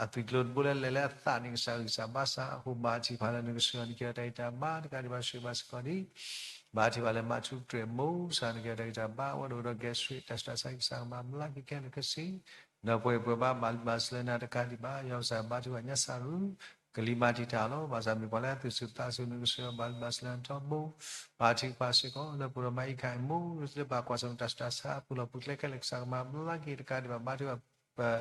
အသွံၣ်ကျိၤတဘိလၢလဲၤလၢအသးန့ၣ် ကစၢ်ဂံၢ်စၢ်ဘါစၢ်အဃိ ဘါထုကဖၣ်လၢနကဆှၢအီၤ နကဲထီၣ်တၢ်အံၤတၢ်ဘါတကးဒံးဘၣ် ဆိၣ်ဘၣ်စ့ၢ်ကီးဒ် ဘါထုကဖၣ်လၢမၤထူးတြဲၤမိၢ် ကစၢ်နကဲထီၣ်တၢ်အံၤတၢ်ဘါ အဝဲဒၣ်အိၣ်ဒီး gastric တၢ်ဆူးတၢ်ဆါ ကစၢ်ကမၤဘျါက့ၤခဲလၢာ်ခဲဆ့ ဒီးပှဲၤပှဲၤဘါ ဘၣ်လုၢ်ဘၣ်စၢၤလၢနၤတကးဒံးဘၣ် ယွၤကစၢ်ဘါထုကဖၣ်ညါစၢ်ရူ ကလံၤမၤတံာ်တာ်လီၤ ဘၣ်ဆၣ်မ့ၢ်ပှၤလၢအသူၣ်ဆူၣ်သးဆူၣ် နကဆှၢအီၤ ဘၣ်လုၢ်ဘၣ်စၢၤလၢနထီဘိ ဘါထုကဖၣ်စ့ၢ်ကီး လၢပအိၣ်ဒီးမၤအံးခးအမိၢ် လၢဘၣ်ကွၢ်ဆၢၣ်မဲာ်တၢ်ဆူးတၢ်ဆါ ပူၤလီၢ်ပူၤကျဲခဲလၢာ် ကစၢ်ကမၤဘျါက့ၤတကးဒံးဘၣ် ဘါထုကဖၣ်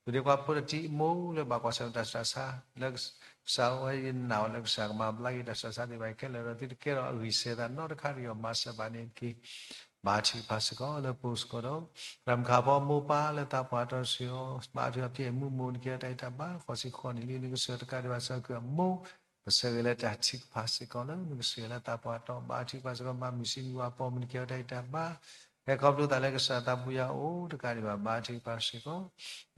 ပဒ့ခွါဖိတထံၣ်အမိၢ်လၢဘၣ်ကွၢ်ဆၢၣ်မဲာ်တၢ်ဆူးတၢ်ဆါ လၢကစၢ်ဝဲယနာ်အီၤလၢကစၢ်ကမၤဘျါက့ၤတၢ်ဆူးတၢ်ဆါသ့ၣ်တဖၣ်ခဲလၢာ်ဒီး သုတကဲထီၣ်အဂံၢ်စဲၤသးနီတခါတဂ့ၤအီၤ မၤစၢၤဘၣ်န့ၣ်တက့ၢ် ဘါထုကဖၣ်စ့ၢ်ကီးလၢပအိၣ်စ့ၢ်ကီးဒီး ရၤမုၣ်ခးဖီမိၢ်ပၢ်လၢသးပှၢ်တီဆှၢအီၤ ဘါထုကဖၣ်ဖံးအမိၢ်မိၢ် နကဲထီၣ်တၢ်အံၤတၢ်ဘါ ဃိးဆံဃိးနံၣ်လံ နကဆှၢတကးဒံးဘၣ် စၢၤကုၢ်အမိၢ် ကဆၢဂ့ၤလၢတၢ်ထုကဖၣ်စ့ၢ်ကီးလၢ နကဆှၢလၢသးပှၢ်တီ ဘါထုကဖၣ်စ့ၢ်ကီး မၤမုာ်ဆံးနွံဝၤပိာ်မုၣ် နကဲထီၣ်တၢ်အံၤတၢ်ဘါ ဟဲခီဖျိသးလၢကစၢ်သးပူၤယၤအိၣ်တကးဒံးဘၣ် ဘါထုကဖၣ်စ့ၢ်ကီး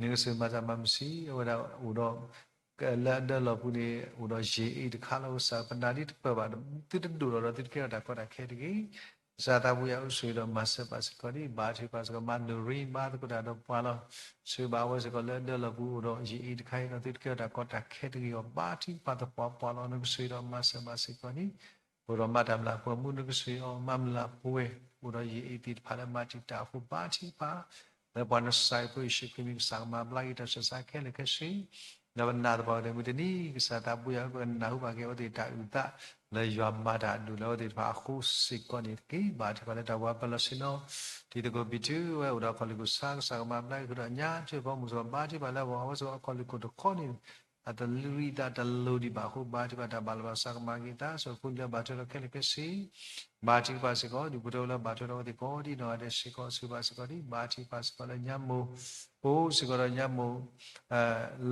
နကဆှၢမၤတၢ်မၤမုာ်ဆံး အဝဲဒၣ်အိၣ်ဒီး လၢအဒၢလီၤပူၤန့ၣ် အိၣ်ဒီးယ့ၣ်အ့ၣ်တခါလီၤ ကစၢ်ပနၢ်ဒ်တပၢၢ်ဘၣ် သုတဒိၣ်ထီၣ်ဒီးသုတကဲထီၣ်တၢ်ကီတၢ်ခဲတဂ့ၤ ကစၢ်သးပူၤယၤအိၣ်ဆိးဒီးမၤစၢၤဘၣ်စ့ၢ်ကီးဒ် ဘါထုကဖၣ်စ့ၢ်ကီး မၤနၢၤရံဘါသကိးတၢ်ဒီးပှၤလီၤ ဆှၢဘၣ်အဝဲစ့ၢ်ကီးလၢအဒၢလီၤပူၤအိၣ်ဒီးယ့ၣ်အ့ၣ်တခါအံၤဒီးသုတကဲထီၣ်တၢ်ကီတၢ်ခဲတဂ့ၤအီၤ ဘါထုကဖၣ်သပှၢ်ပှၢ်လီၤ နကဆှၢဒီးမၤစၢၤဘၣ်စ့ၢ်ကီးန့ၣ် အိၣ်ဒီးမၤတၢ်မျၢ်ပှဲၤမူ နကဆှၢအီၤ မၤမျၢ်ပှဲၤ အိၣ်ဒီးယ့ၣ်အ့ၣ်သ့ၣ်တဖၣ်လၢမၤတံာ်တာ်အဃိ ဘါထုကဖၣ် လၢပှၤနစၢ်အံၤဖိယ့ၣ်ၡူးခရံာ်မံၤ ကစၢ်ကမၤဘျါက့ၤတၢ်ဆူးတၢ်ဆါခဲလၢာ်ခဲဆ့ ဒီးပနာ်သပှၢ်ကတၢၢ်မုၢ်တနံၤ ကစၢ်သးပူၤယၤ ပကနၢ်ဟူဘၣ်က့ၤအဝဲသ့ၣ်တၢ်အုၣ်သး လၢယွၤမၤတၢ်အဒိၣ်လၢအဝဲသ့ၣ်တဖၣ်အဃိစ့ၢ်ကီးန့ၣ်တက့ၢ်. ဘါထုကဖၣ်လၢတၢ်ဝဲပၢလီၤဆ့ၣ်နီၤ တံၤသကိးပံၤတုၤဝဲအိၣ်ဒီးအခီၣ်လ့ၢ်ခိၣ်ဆါ ကစၢ်ကမၤဘျါက့ၤဃုာ်ဒီးညါ ထံဖိကီၢ်ဖိစ့ၢ်ကီး ဘါထုကဖၣ်လၢအဝဲစ့ၢ်ကီးအခီၣ်လ့ၢ်ခိၣ်တခီန့ၣ် အတလုၢ်အံၤသးတလိၤဒံးဘၣ်အဃိ ဘါထုကဖၣ်တၢ်ဘၣ်လီၤဘၣ်စးကမၤက့ၤသး ဆိၣ်ဖိလၢဘၣ်ထွဲဒီးခဲလၢာ်ခဲဆ့ ဘါထုကဖၣ်စ့ၢ်ကီး ဒုးဖိထၢလၢဘၣ်ထွဲဒီးအဝဲသ့ၣ်ကိးဒံးနီၢ်ဂၤဒဲးစ့ၢ်ကီး ဆိၣ်ဘၣ်စ့ၢ်ကီးဒံး ဘါထုကဖၣ်စ့ၢ်ကီးလၢညါမိၢ် အိၣ်စ့ၢ်ကီးဒီးညါမိၢ်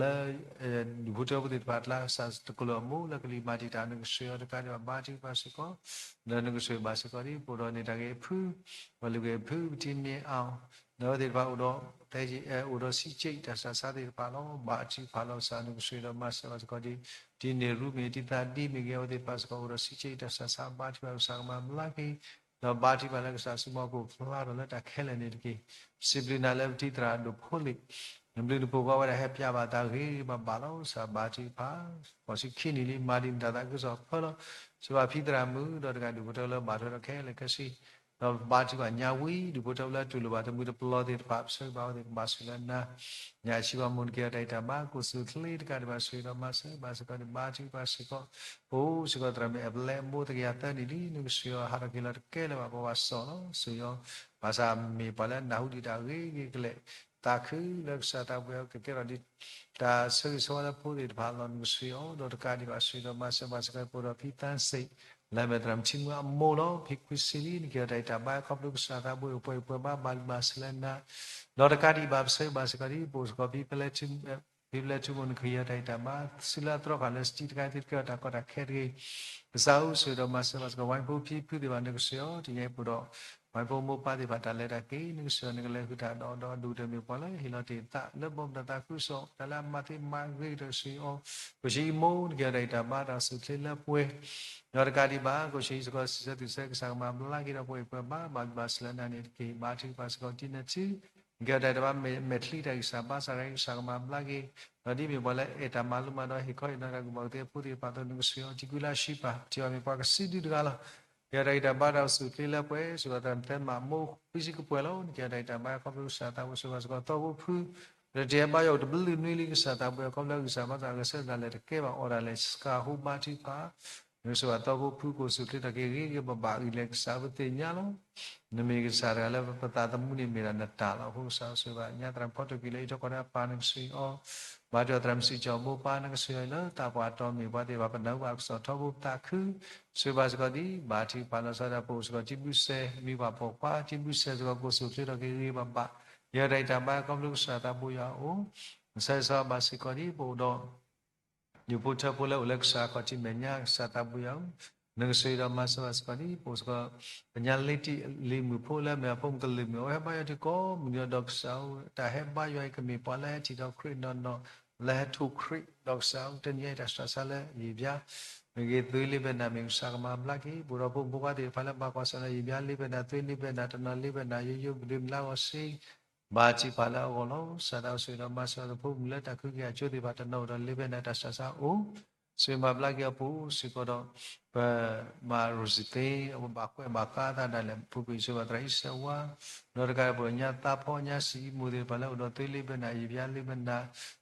လၢ ဒုးဖိထၢဖိသ့ၣ်တဖၣ်အကျါ ကစၢ်တကလုာ်အမိၢ်လၢကလံၤမၤတံာ်တာ် နကဆှၢအီၤတကးဒံးဘၣ် ဘါထုကဖၣ်စ့ၢ်ကီး ဒီးနကဆိၣ်ဂ့ၤဘၣ်စ့ၢ်ကီးဒံး ပအိၣ်ဒီးန့ၢ်တၢ်ဂ့ၢ်အဖု ပှၤလုၢ်ဂ့ၢ်အဖု ပထံမ့ၢ်အီၤ ဒီးအဝဲသ့ၣ်တဖၣ်အိၣ်ဒီး အိၣ်ဒီးစံးကၠံၣ်တၢ်ဆူးတၢ်ဆါသ့ၣ်တဖၣ်လီၤ. ဘါထုကဖၣ်လီၤကစၢ် နကဆိၣ်ဂ့ၤဒီးမၤစၢၤဘၣ်စ့ၢ်ကီးဒံး ဒ်န့ၣ်ရူမ့ၢ်တံၤသးဒ်မ့ၢ်ဂ့ၤ အဝဲသ့ၣ်တဖၣ်စ့ၢ်ကီး အိၣ်ဒီးစံးကၠံၣ်တၢ်ဆူးတၢ်ဆါ ဘါထုကဖၣ်ကစၢ်ကမၤဘျါက့ၤ ဒီးဘါထုကဖၣ်လၢကစၢ်စုမီၤကိၣ်ဖျါထီၣ်လၢတၢ်ခဲလၢာ်န့ၣ်တက့ၢ်. စံးဘျုးနၤလၢပထံသရၣ်ဒိၣ်ဖိလ့ၣ် နဘျုးနဖှိၣ်ဘၣ်ဝဲဒၣ်ဟဲပၠးဘၣ်သးဂ့ၤဂ့ၤဘၣ်ဘၣ်လီၤ. ကစၢ်ဘါထုကဖၣ် ဃိးဆံခံနံၣ်လံ မၤဒံးနတၢ်သးခုကစီၣ်ဖၢလီၤ စံးဘၣ်ဖံသရၣ်မုၣ် ဒီးတဂၤဒုးဖိထၢလၢဘၣ်ထွဲဒီးခဲလၢာ်ခဲဆ့ ဒီးဘါထုကဖၣ်ညါဝံၤ ဒုးဖိထၢလၢတူၢ်လိာ်ဘၣ်တမုာ်တပျီသ့ၣ်တဖၣ် ပဆၢဂ့ၤဘၣ်အဝဲသ့ၣ်ကဘၣ်ဆိၣ်လၢနၤ ညါအဆံးဘၣ်မိၢ်နကဲထီၣ်တၢ်အံၤတၢ်ဘါ ကိးဆူၣ်ချ့တကးဒံးဘၣ် ဆိၣ်ဂ့ၤဒီးမၤစၢၤဘၣ်စ့ၢ်ကီးန့ၣ် ဘါထုကဖၣ်စ့ၢ်ကီး အိၣ်စ့ၢ်ကီးသရၣ်မုၣ်အဲၣ်ပလဲအမိၢ်သကယၤသၢနံၣ်လံ နကဆှၢအီၤဟးထီၣ်က့ၤလီၤတကဲလၢၤဘၣ် ပှၤဘၣ်စီၣ်လီၤ ဆိၣ်ဂ့ၤအီၤ ဘၣ်ဆၣ်မ့ၢ်ပှၤလၢအနၢ်ဟူဒံးတၢ်ဂ့ၤဂ့ၤကလဲာ် သးခုလၢကစၢ်သးပှဲၤအီၤကကဲထီၣ်ဒံး တၢ်ဆၢဂ့ၤဆၢဝါလၢဖိသ့ၣ်တဖၣ်လီၤ နကဆိၣ်ဂ့ၤအီၤ ဒီးတကးဒံးဘၣ်ဆိၣ်ဂ့ၤဒီးမၤစၢၤဘၣ်စ့ၢ်ကီး ပအိၣ်ဒီးဖံသၣ်စ့ၣ် လၢမဲာ်သရၣ်မုၣ်ထံမုၢ်အမိၢ်လီၤ ဖံခွံဆံလံ နကဲထီၣ်တၢ်အံၤတၢ်ဘါ ခီဖျိကစၢ်သးပှဲၤအိၣ်ပှဲၤပှဲၤဘါ ဘၣ်လုၢ်ဘၣ်စၢၤလၢနၤ ဒီးတကးဒံးဘၣ်ပဆၢဂ့ၤဘၣ်စ့ၢ်ကီးဒံး ပအိၣ်စ့ၢ်ကီးဖံဖဲလဲၣ်ထူ ဖံဖဲလဲၣ်ထူမိၢ် နကဟ့ၣ်အီၤတၢ်အံၤတၢ်ဘါ စုလၢအသြီဃာ်လၢစတံတခါ သုတကဲထီၣ်တၢ်ကီတၢ်ခဲတဂ့ၤ ကစၢ်အိၣ်ဆိၣ်ဂ့ၤဒီးမၤစၢၤဘၣ်စ့ၢ်ကီး ဝါဖိဖံဖုသ့ၣ်တဖၣ် နကဆိၣ်ဂ့ၤအီၤ တနံၤအံၤပအိၣ်ဒီး ဝါဖိမိၢ်ပၢ်သ့ၣ်တဖၣ်တၢ်လဲၤတၢ်က့ၤ နကဆိၣ်ဂ့ၤနကလဲၤဃုာ်တၢ်ဒီး ဒီးအဒိၣ်ကတၢၢ်မ့ၢ်ပှၤလၢဟ့ၣ်လီၤတ့ၢ်သးလၢဘီမုၢ်တၢ်သးခုကစီၣ် တၢ်လၢအမၤသ့မၤဂ့ၤကတၢၢ်ဆိၣ်ဂ့ၤအီၤ ကိးဆံအံၤမိၢ် နကဟ့ၣ်အီၤတၢ်အံၤတၢ်ဘါ တၢ်အိၣ်ဆူၣ်အိၣ်ချ့လၢပှဲၤ ဒီးတကးဒံးဘၣ် ကိးဆံအံၤစ့ၢ်ကီး စံးဆၢသူၣ်ဆၢ ကစၢ်ကမၤဘျါက့ၤဒီးပှဲၤပှဲၤဘါ ဘၣ်လုၢ်ဘၣ်စၢၤလၢနၤန့ၣ်တက့ၢ်. ဘါထုကဖၣ်စ့ၢ်ကီး တံၤနၤထူ နကဲထီၣ်တၢ်အံၤတၢ်ဘါ မဲာ်ချံတၢ်ဂံၢ်စၢ်ဘါစၢ် ကစၢ်ကမၤဘျါက့ၤ, ဒီးဒ်မ့ၢ်ပှၤလၢအဲၣ်တၢ်မၤလိမၤဒိး ဟ့ၣ်ခီဟ့ၣ်နီၤတၢ်ကူၣ်ဘၣ်ကူၣ်သ့အဖိသ့ၣ်တဖၣ်အသိး နကစၢ်ယွၤအီၤ ထံကူလၢအဆံးပၢ် ထံၣ်ဘၣ်မ့ၢ်ပှၤကစုဒုတဂၤလီၤ. ကဲထီၣ်တၢ်အံၤတၢ်ဘါတၢ်အိၣ်ဆူၣ်အိၣ်ချ့လၢပှဲၤ စ့ၢ်ကီးသရၣ်မုၣ်သဲမး မိၢ်ဖံစံကပှဲၤလီၤ. နကဲထီၣ်တၢ်အံၤတၢ်ဘါ ခီဖျိကစၢ်သးဘိ စ့ၢ်ကီးသီဖိဖု ဒီးတဟဲဘါယွၤအိၣ်တဘျုးနွံလံ ကစၢ်သးဘိ ခီဖျိဂံၢ်စၢ်ဘါစၢ်အဂဲၤဆၢထၢၣ်တၢ်လဲၤတကဲဘၣ်အီၣ်တၢ်လဲၤ စကၤဟူဘါထုကဖၣ် နကစၢ်ယွၤသီဖိဖုကအိၣ်ဆူၣ်အိၣ်ချ့ထီၣ်က့ၤဂ့ၤဂ့ၤဘၣ်ဘၣ်အံၤ လဲၤကစၢ်အဝဲသ့ၣ်ညါလီၤ. နမ့ၢ်ကစၢ်တဂၤလၢပသးသမူန့ၣ် မ့ၢ်ဒၣ်နတၢ်လီၤ. အဃိကစၢ်ယွၤဆိၣ်ဂ့ၤဘၣ်ညါ သရၣ်မုၣ်ဖီတကံၢ်လၢအံးထွဲကွၢ်ထွဲအပၢ် နကစၢ်ယွၤအီၤ ဘါထုကဖၣ်သရၣ်မုၣ်စံကၠီၤမိၢ်ပၢ် နကစၢ်ယွၤအံၤလၢသးပှၢ်တီၤမ့ၢ်ပှၤသ့ၣ်တဖၣ် ပနၢ်ဟူဘၣ်ကစီၣ်ထီဘိပသးခု ဆိၣ်ဂ့ၤဘၣ်စ့ၢ်ကီးဒ် ဘါထုကဖၣ်လီၤဆီဒၣ်တၢ် ပအိၣ်စ့ၢ်ကီးထံဘုစဲၤ မံၤပှၢ်ပိာ်ခွါ ထံဘုစဲၤစ့ၢ်ကီး ကအိၣ်ဆူၣ်အိၣ်ချ့ထီၣ်က့ၤဂ့ၤဂ့ၤဘၣ်ဘၣ် ယဲတၢ်အံၤတၢ်ဘါ ခီဖျိကစၢ်သးဘိယွၤအအိၣ် ကစၢ်ယွၤဆိၣ်ဂ့ၤဘၣ်စ့ၢ်ကီးဒ် ပအိၣ်ဒီး ဒူၣ်ဖိထၢဖိလၢအိၣ်လၢကစၢ်အခီၣ်ထံးမဲာ်ညါ ကစၢ်သးဘိယွၤဧၢ, နကစၢ်ယွၤဒီးမၤစၢၤဘၣ်စ့ၢ်ကီးဒ် ပအိၣ်စ့ၢ်ကီး ပညါလ့တံၢ်လံၤမုၣ်ဖိလၢအမ့ၢ်အဖိမုၣ်ကလုာ်မုၣ် အဝဲဟဲဘါယွၤတံၤသကိးမုၢ်နံၤဒီးကစၢ်ဧၢ, တၢ်ဟဲဘါယွၤအံၤကမ့ၢ်ပှၤလၢဟဲထံၣ်ဒီးခရံာ်နီၢ်နီၢ် လၢဟဲထူၣ်ခရံာ်ဒီးကစၢ်ဧၢ, တနံၤအံၤတၢ်ဆှၢဆါလၢယံာ်ဘျါ မ့ၢ်ဂ့ၤသွ့လ့ဘဲနၤ မ့ၢ်ကစၢ်ကမၤဘျါက့ၤ ပအိၣ်ဒီးဖိမုၣ်ဖိခွါသ့ၣ်တဖၣ်လၢဘၣ်ကွၢ်ဆၢၣ်လၢယံာ်ဘျါလ့ဘဲနၤ သွ့လ့ဘဲနၤ တနီၤလ့ဘဲနၤ ယိယိပဒုးမလါဂီၤစ့ ဘါထုကဖၣ်လၢအဂီၢ်လီၤ. ကစၢ်သးဘိစ့ၢ်ကီးဒီးမၤစၢၤဒီးဖိမုၣ်လၢတၢ်ခုက့ၤအကၠိသ့ၣ်တဖၣ် တနီၤအိၣ်ဒီးလ့ဘဲနၤတၢ်ဆှၢဆါအိၣ် စ့မၤဘျါက့ၤအပူၤစ့ၢ်ကီးဒီး ပမၤရိစံသ့ အဝဲဘၣ်ကွဲးဘၣ်ဃးအသးဒၣ်လဲာ် ပူၤကွံာ်စ့ၢ်ကီးသရၣ်အံၣ်စဲးဝါ ဒီးတကးဒံးပညါသးဖီညါစံးအံၤမိၢ်သ့ၣ်တဖၣ်လၢအိၣ်ဒီးသွ့လ့ဘဲနၤ ယံာ်ဘျါလ့ဘဲနၤ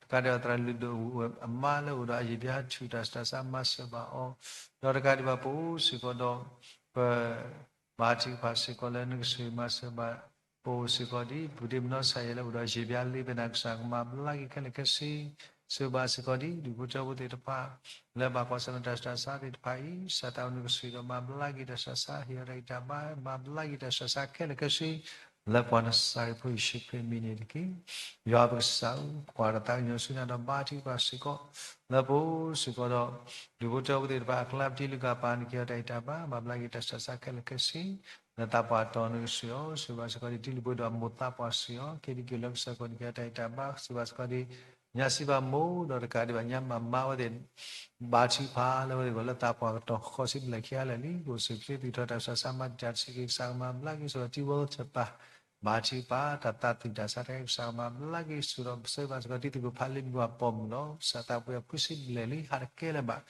တကးဒံးဘၣ်သရၣ်လုၢ်ဒိၣ်အမါလၢအိၣ်ဒီးအယံာ်ဘျါထုၣ်တၢ်ဆှၢဆါမၤစၢၤဘၣ်အီၤ ဒီးတကးဒံးဘၣ်ပအိၣ်စ့ၢ်ကီးဒီး ပ ဘါထုကဖၣ်စ့ၢ်ကီးလၢနကစၢ်မၤစၢၤဘၣ် ပအိၣ်စ့ၢ်ကီးဒ် ပဒ့မနီၢ်ဆါယဲလၢအိၣ်ဒီးယံာ်ဘျါလ့ဘဲနၤ ကစၢ်ကမၤဘျါက့ၤခဲလၢာ်ခဲဆ့ စ့ၢ်ဘၣ်စ့ၢ်ကီးဒ် ဒူၣ်ဖိထၢဖိသ့ၣ်တဖၣ် လၢဘၣ်ကွၢ်ဆၢၣ်မဲာ်တၢ်ဆှၢဆါသ့ၣ်တဖၣ်အံၤ ကစၢ်သးဘိနကစၢ်ဒီးမၤဘျါက့ၤတၢ်ဆှၢဆါ ဟ့ၣ်အီၤတၢ်ဂံၢ်တၢ်ဘါ မၤဘျါက့ၤတၢ်ဆှၢဆါခဲလၢာ်ခဲဆ့ လၢပှၤနစၤရ့းဖိယ့ၣ်ၡူးခရံာ်အမံၤန့ၣ်တက့ၢ်. ယွၤပကစၢ်ဧၢ ပကွၢ်တၢ်သးကညီၤဆူညါဒီးဘါထုကဖၣ်စ့ၢ်ကီး လၢပအိၣ်စ့ၢ်ကီးဒီး ဒူၣ်ဖိထၢဖိသ့ၣ်တဖၣ်အကျါ ပထံလူၤကပၤ နကဟ့ၣ်အီၤတၢ်ဂံၢ်တၢ်ဘါ မၤဘျါက့ၤတၢ်ဆှၢဆါခဲလၢာ်ခဲဆ့ လၢသးပှၢ်တီၤနကစၢ်အီၤ စ့ၢ်ဘၣ်စ့ၢ်ကီးဒ် တံၤလုၢ်ပှ့ၤဒီးအမိၢ်သးပှၢ်စ့ၢ်အီၤ က့ၤဒံးက့ၤလၢကစၢၢ်ခိၣ် နကဟ့ၣ်အီၤတၢ်ဂံၢ်တၢ်ဘါ စ့ၢ်ဘၣ်စ့ၢ်ကီးဒ် ညါစံးဘၣ်မိၢ် ဒီးတကးဒံးဘၣ် ညါမၤမါဝဲသ့ၣ် ဘါထုကဖၣ်လၢဝဲသ့ၣ်ဂီၢ် လၢသးပှၢ်ကတီၤဃီၤဆံဘျဲၣ်ခံဂၤလၢာ်လံ ကအိၣ်ဆူၣ်ချ့သူၣ်ထီၣ်တၢ်ဆှၢဆါ မၤတံာ်တာ်စ့ၢ်ကီး ကစၢ်ကမၤဘျါက့ၤ စ့ၢ်ကီးတံၤဝဲသ့ၣ်တဖၣ် ဘါထုကဖၣ် တၢ်သးသူၣ်တၢ်ဆါတခါ ကစၢ်ကမၤဘျါက့ၤ စ့ၢ်ကီးဒီး ပဆၢဘၣ်စ့ၢ်ကီး တံၤသကိးဖးလံာ်မုၢ်ပှၢ်ပိာ်မုၣ်လီၤ. ကစၢ်သးပှၢ်အံၤ ခွံဆံဘျဲၣ်လံ ဟးတကဲလၢၤဘၣ်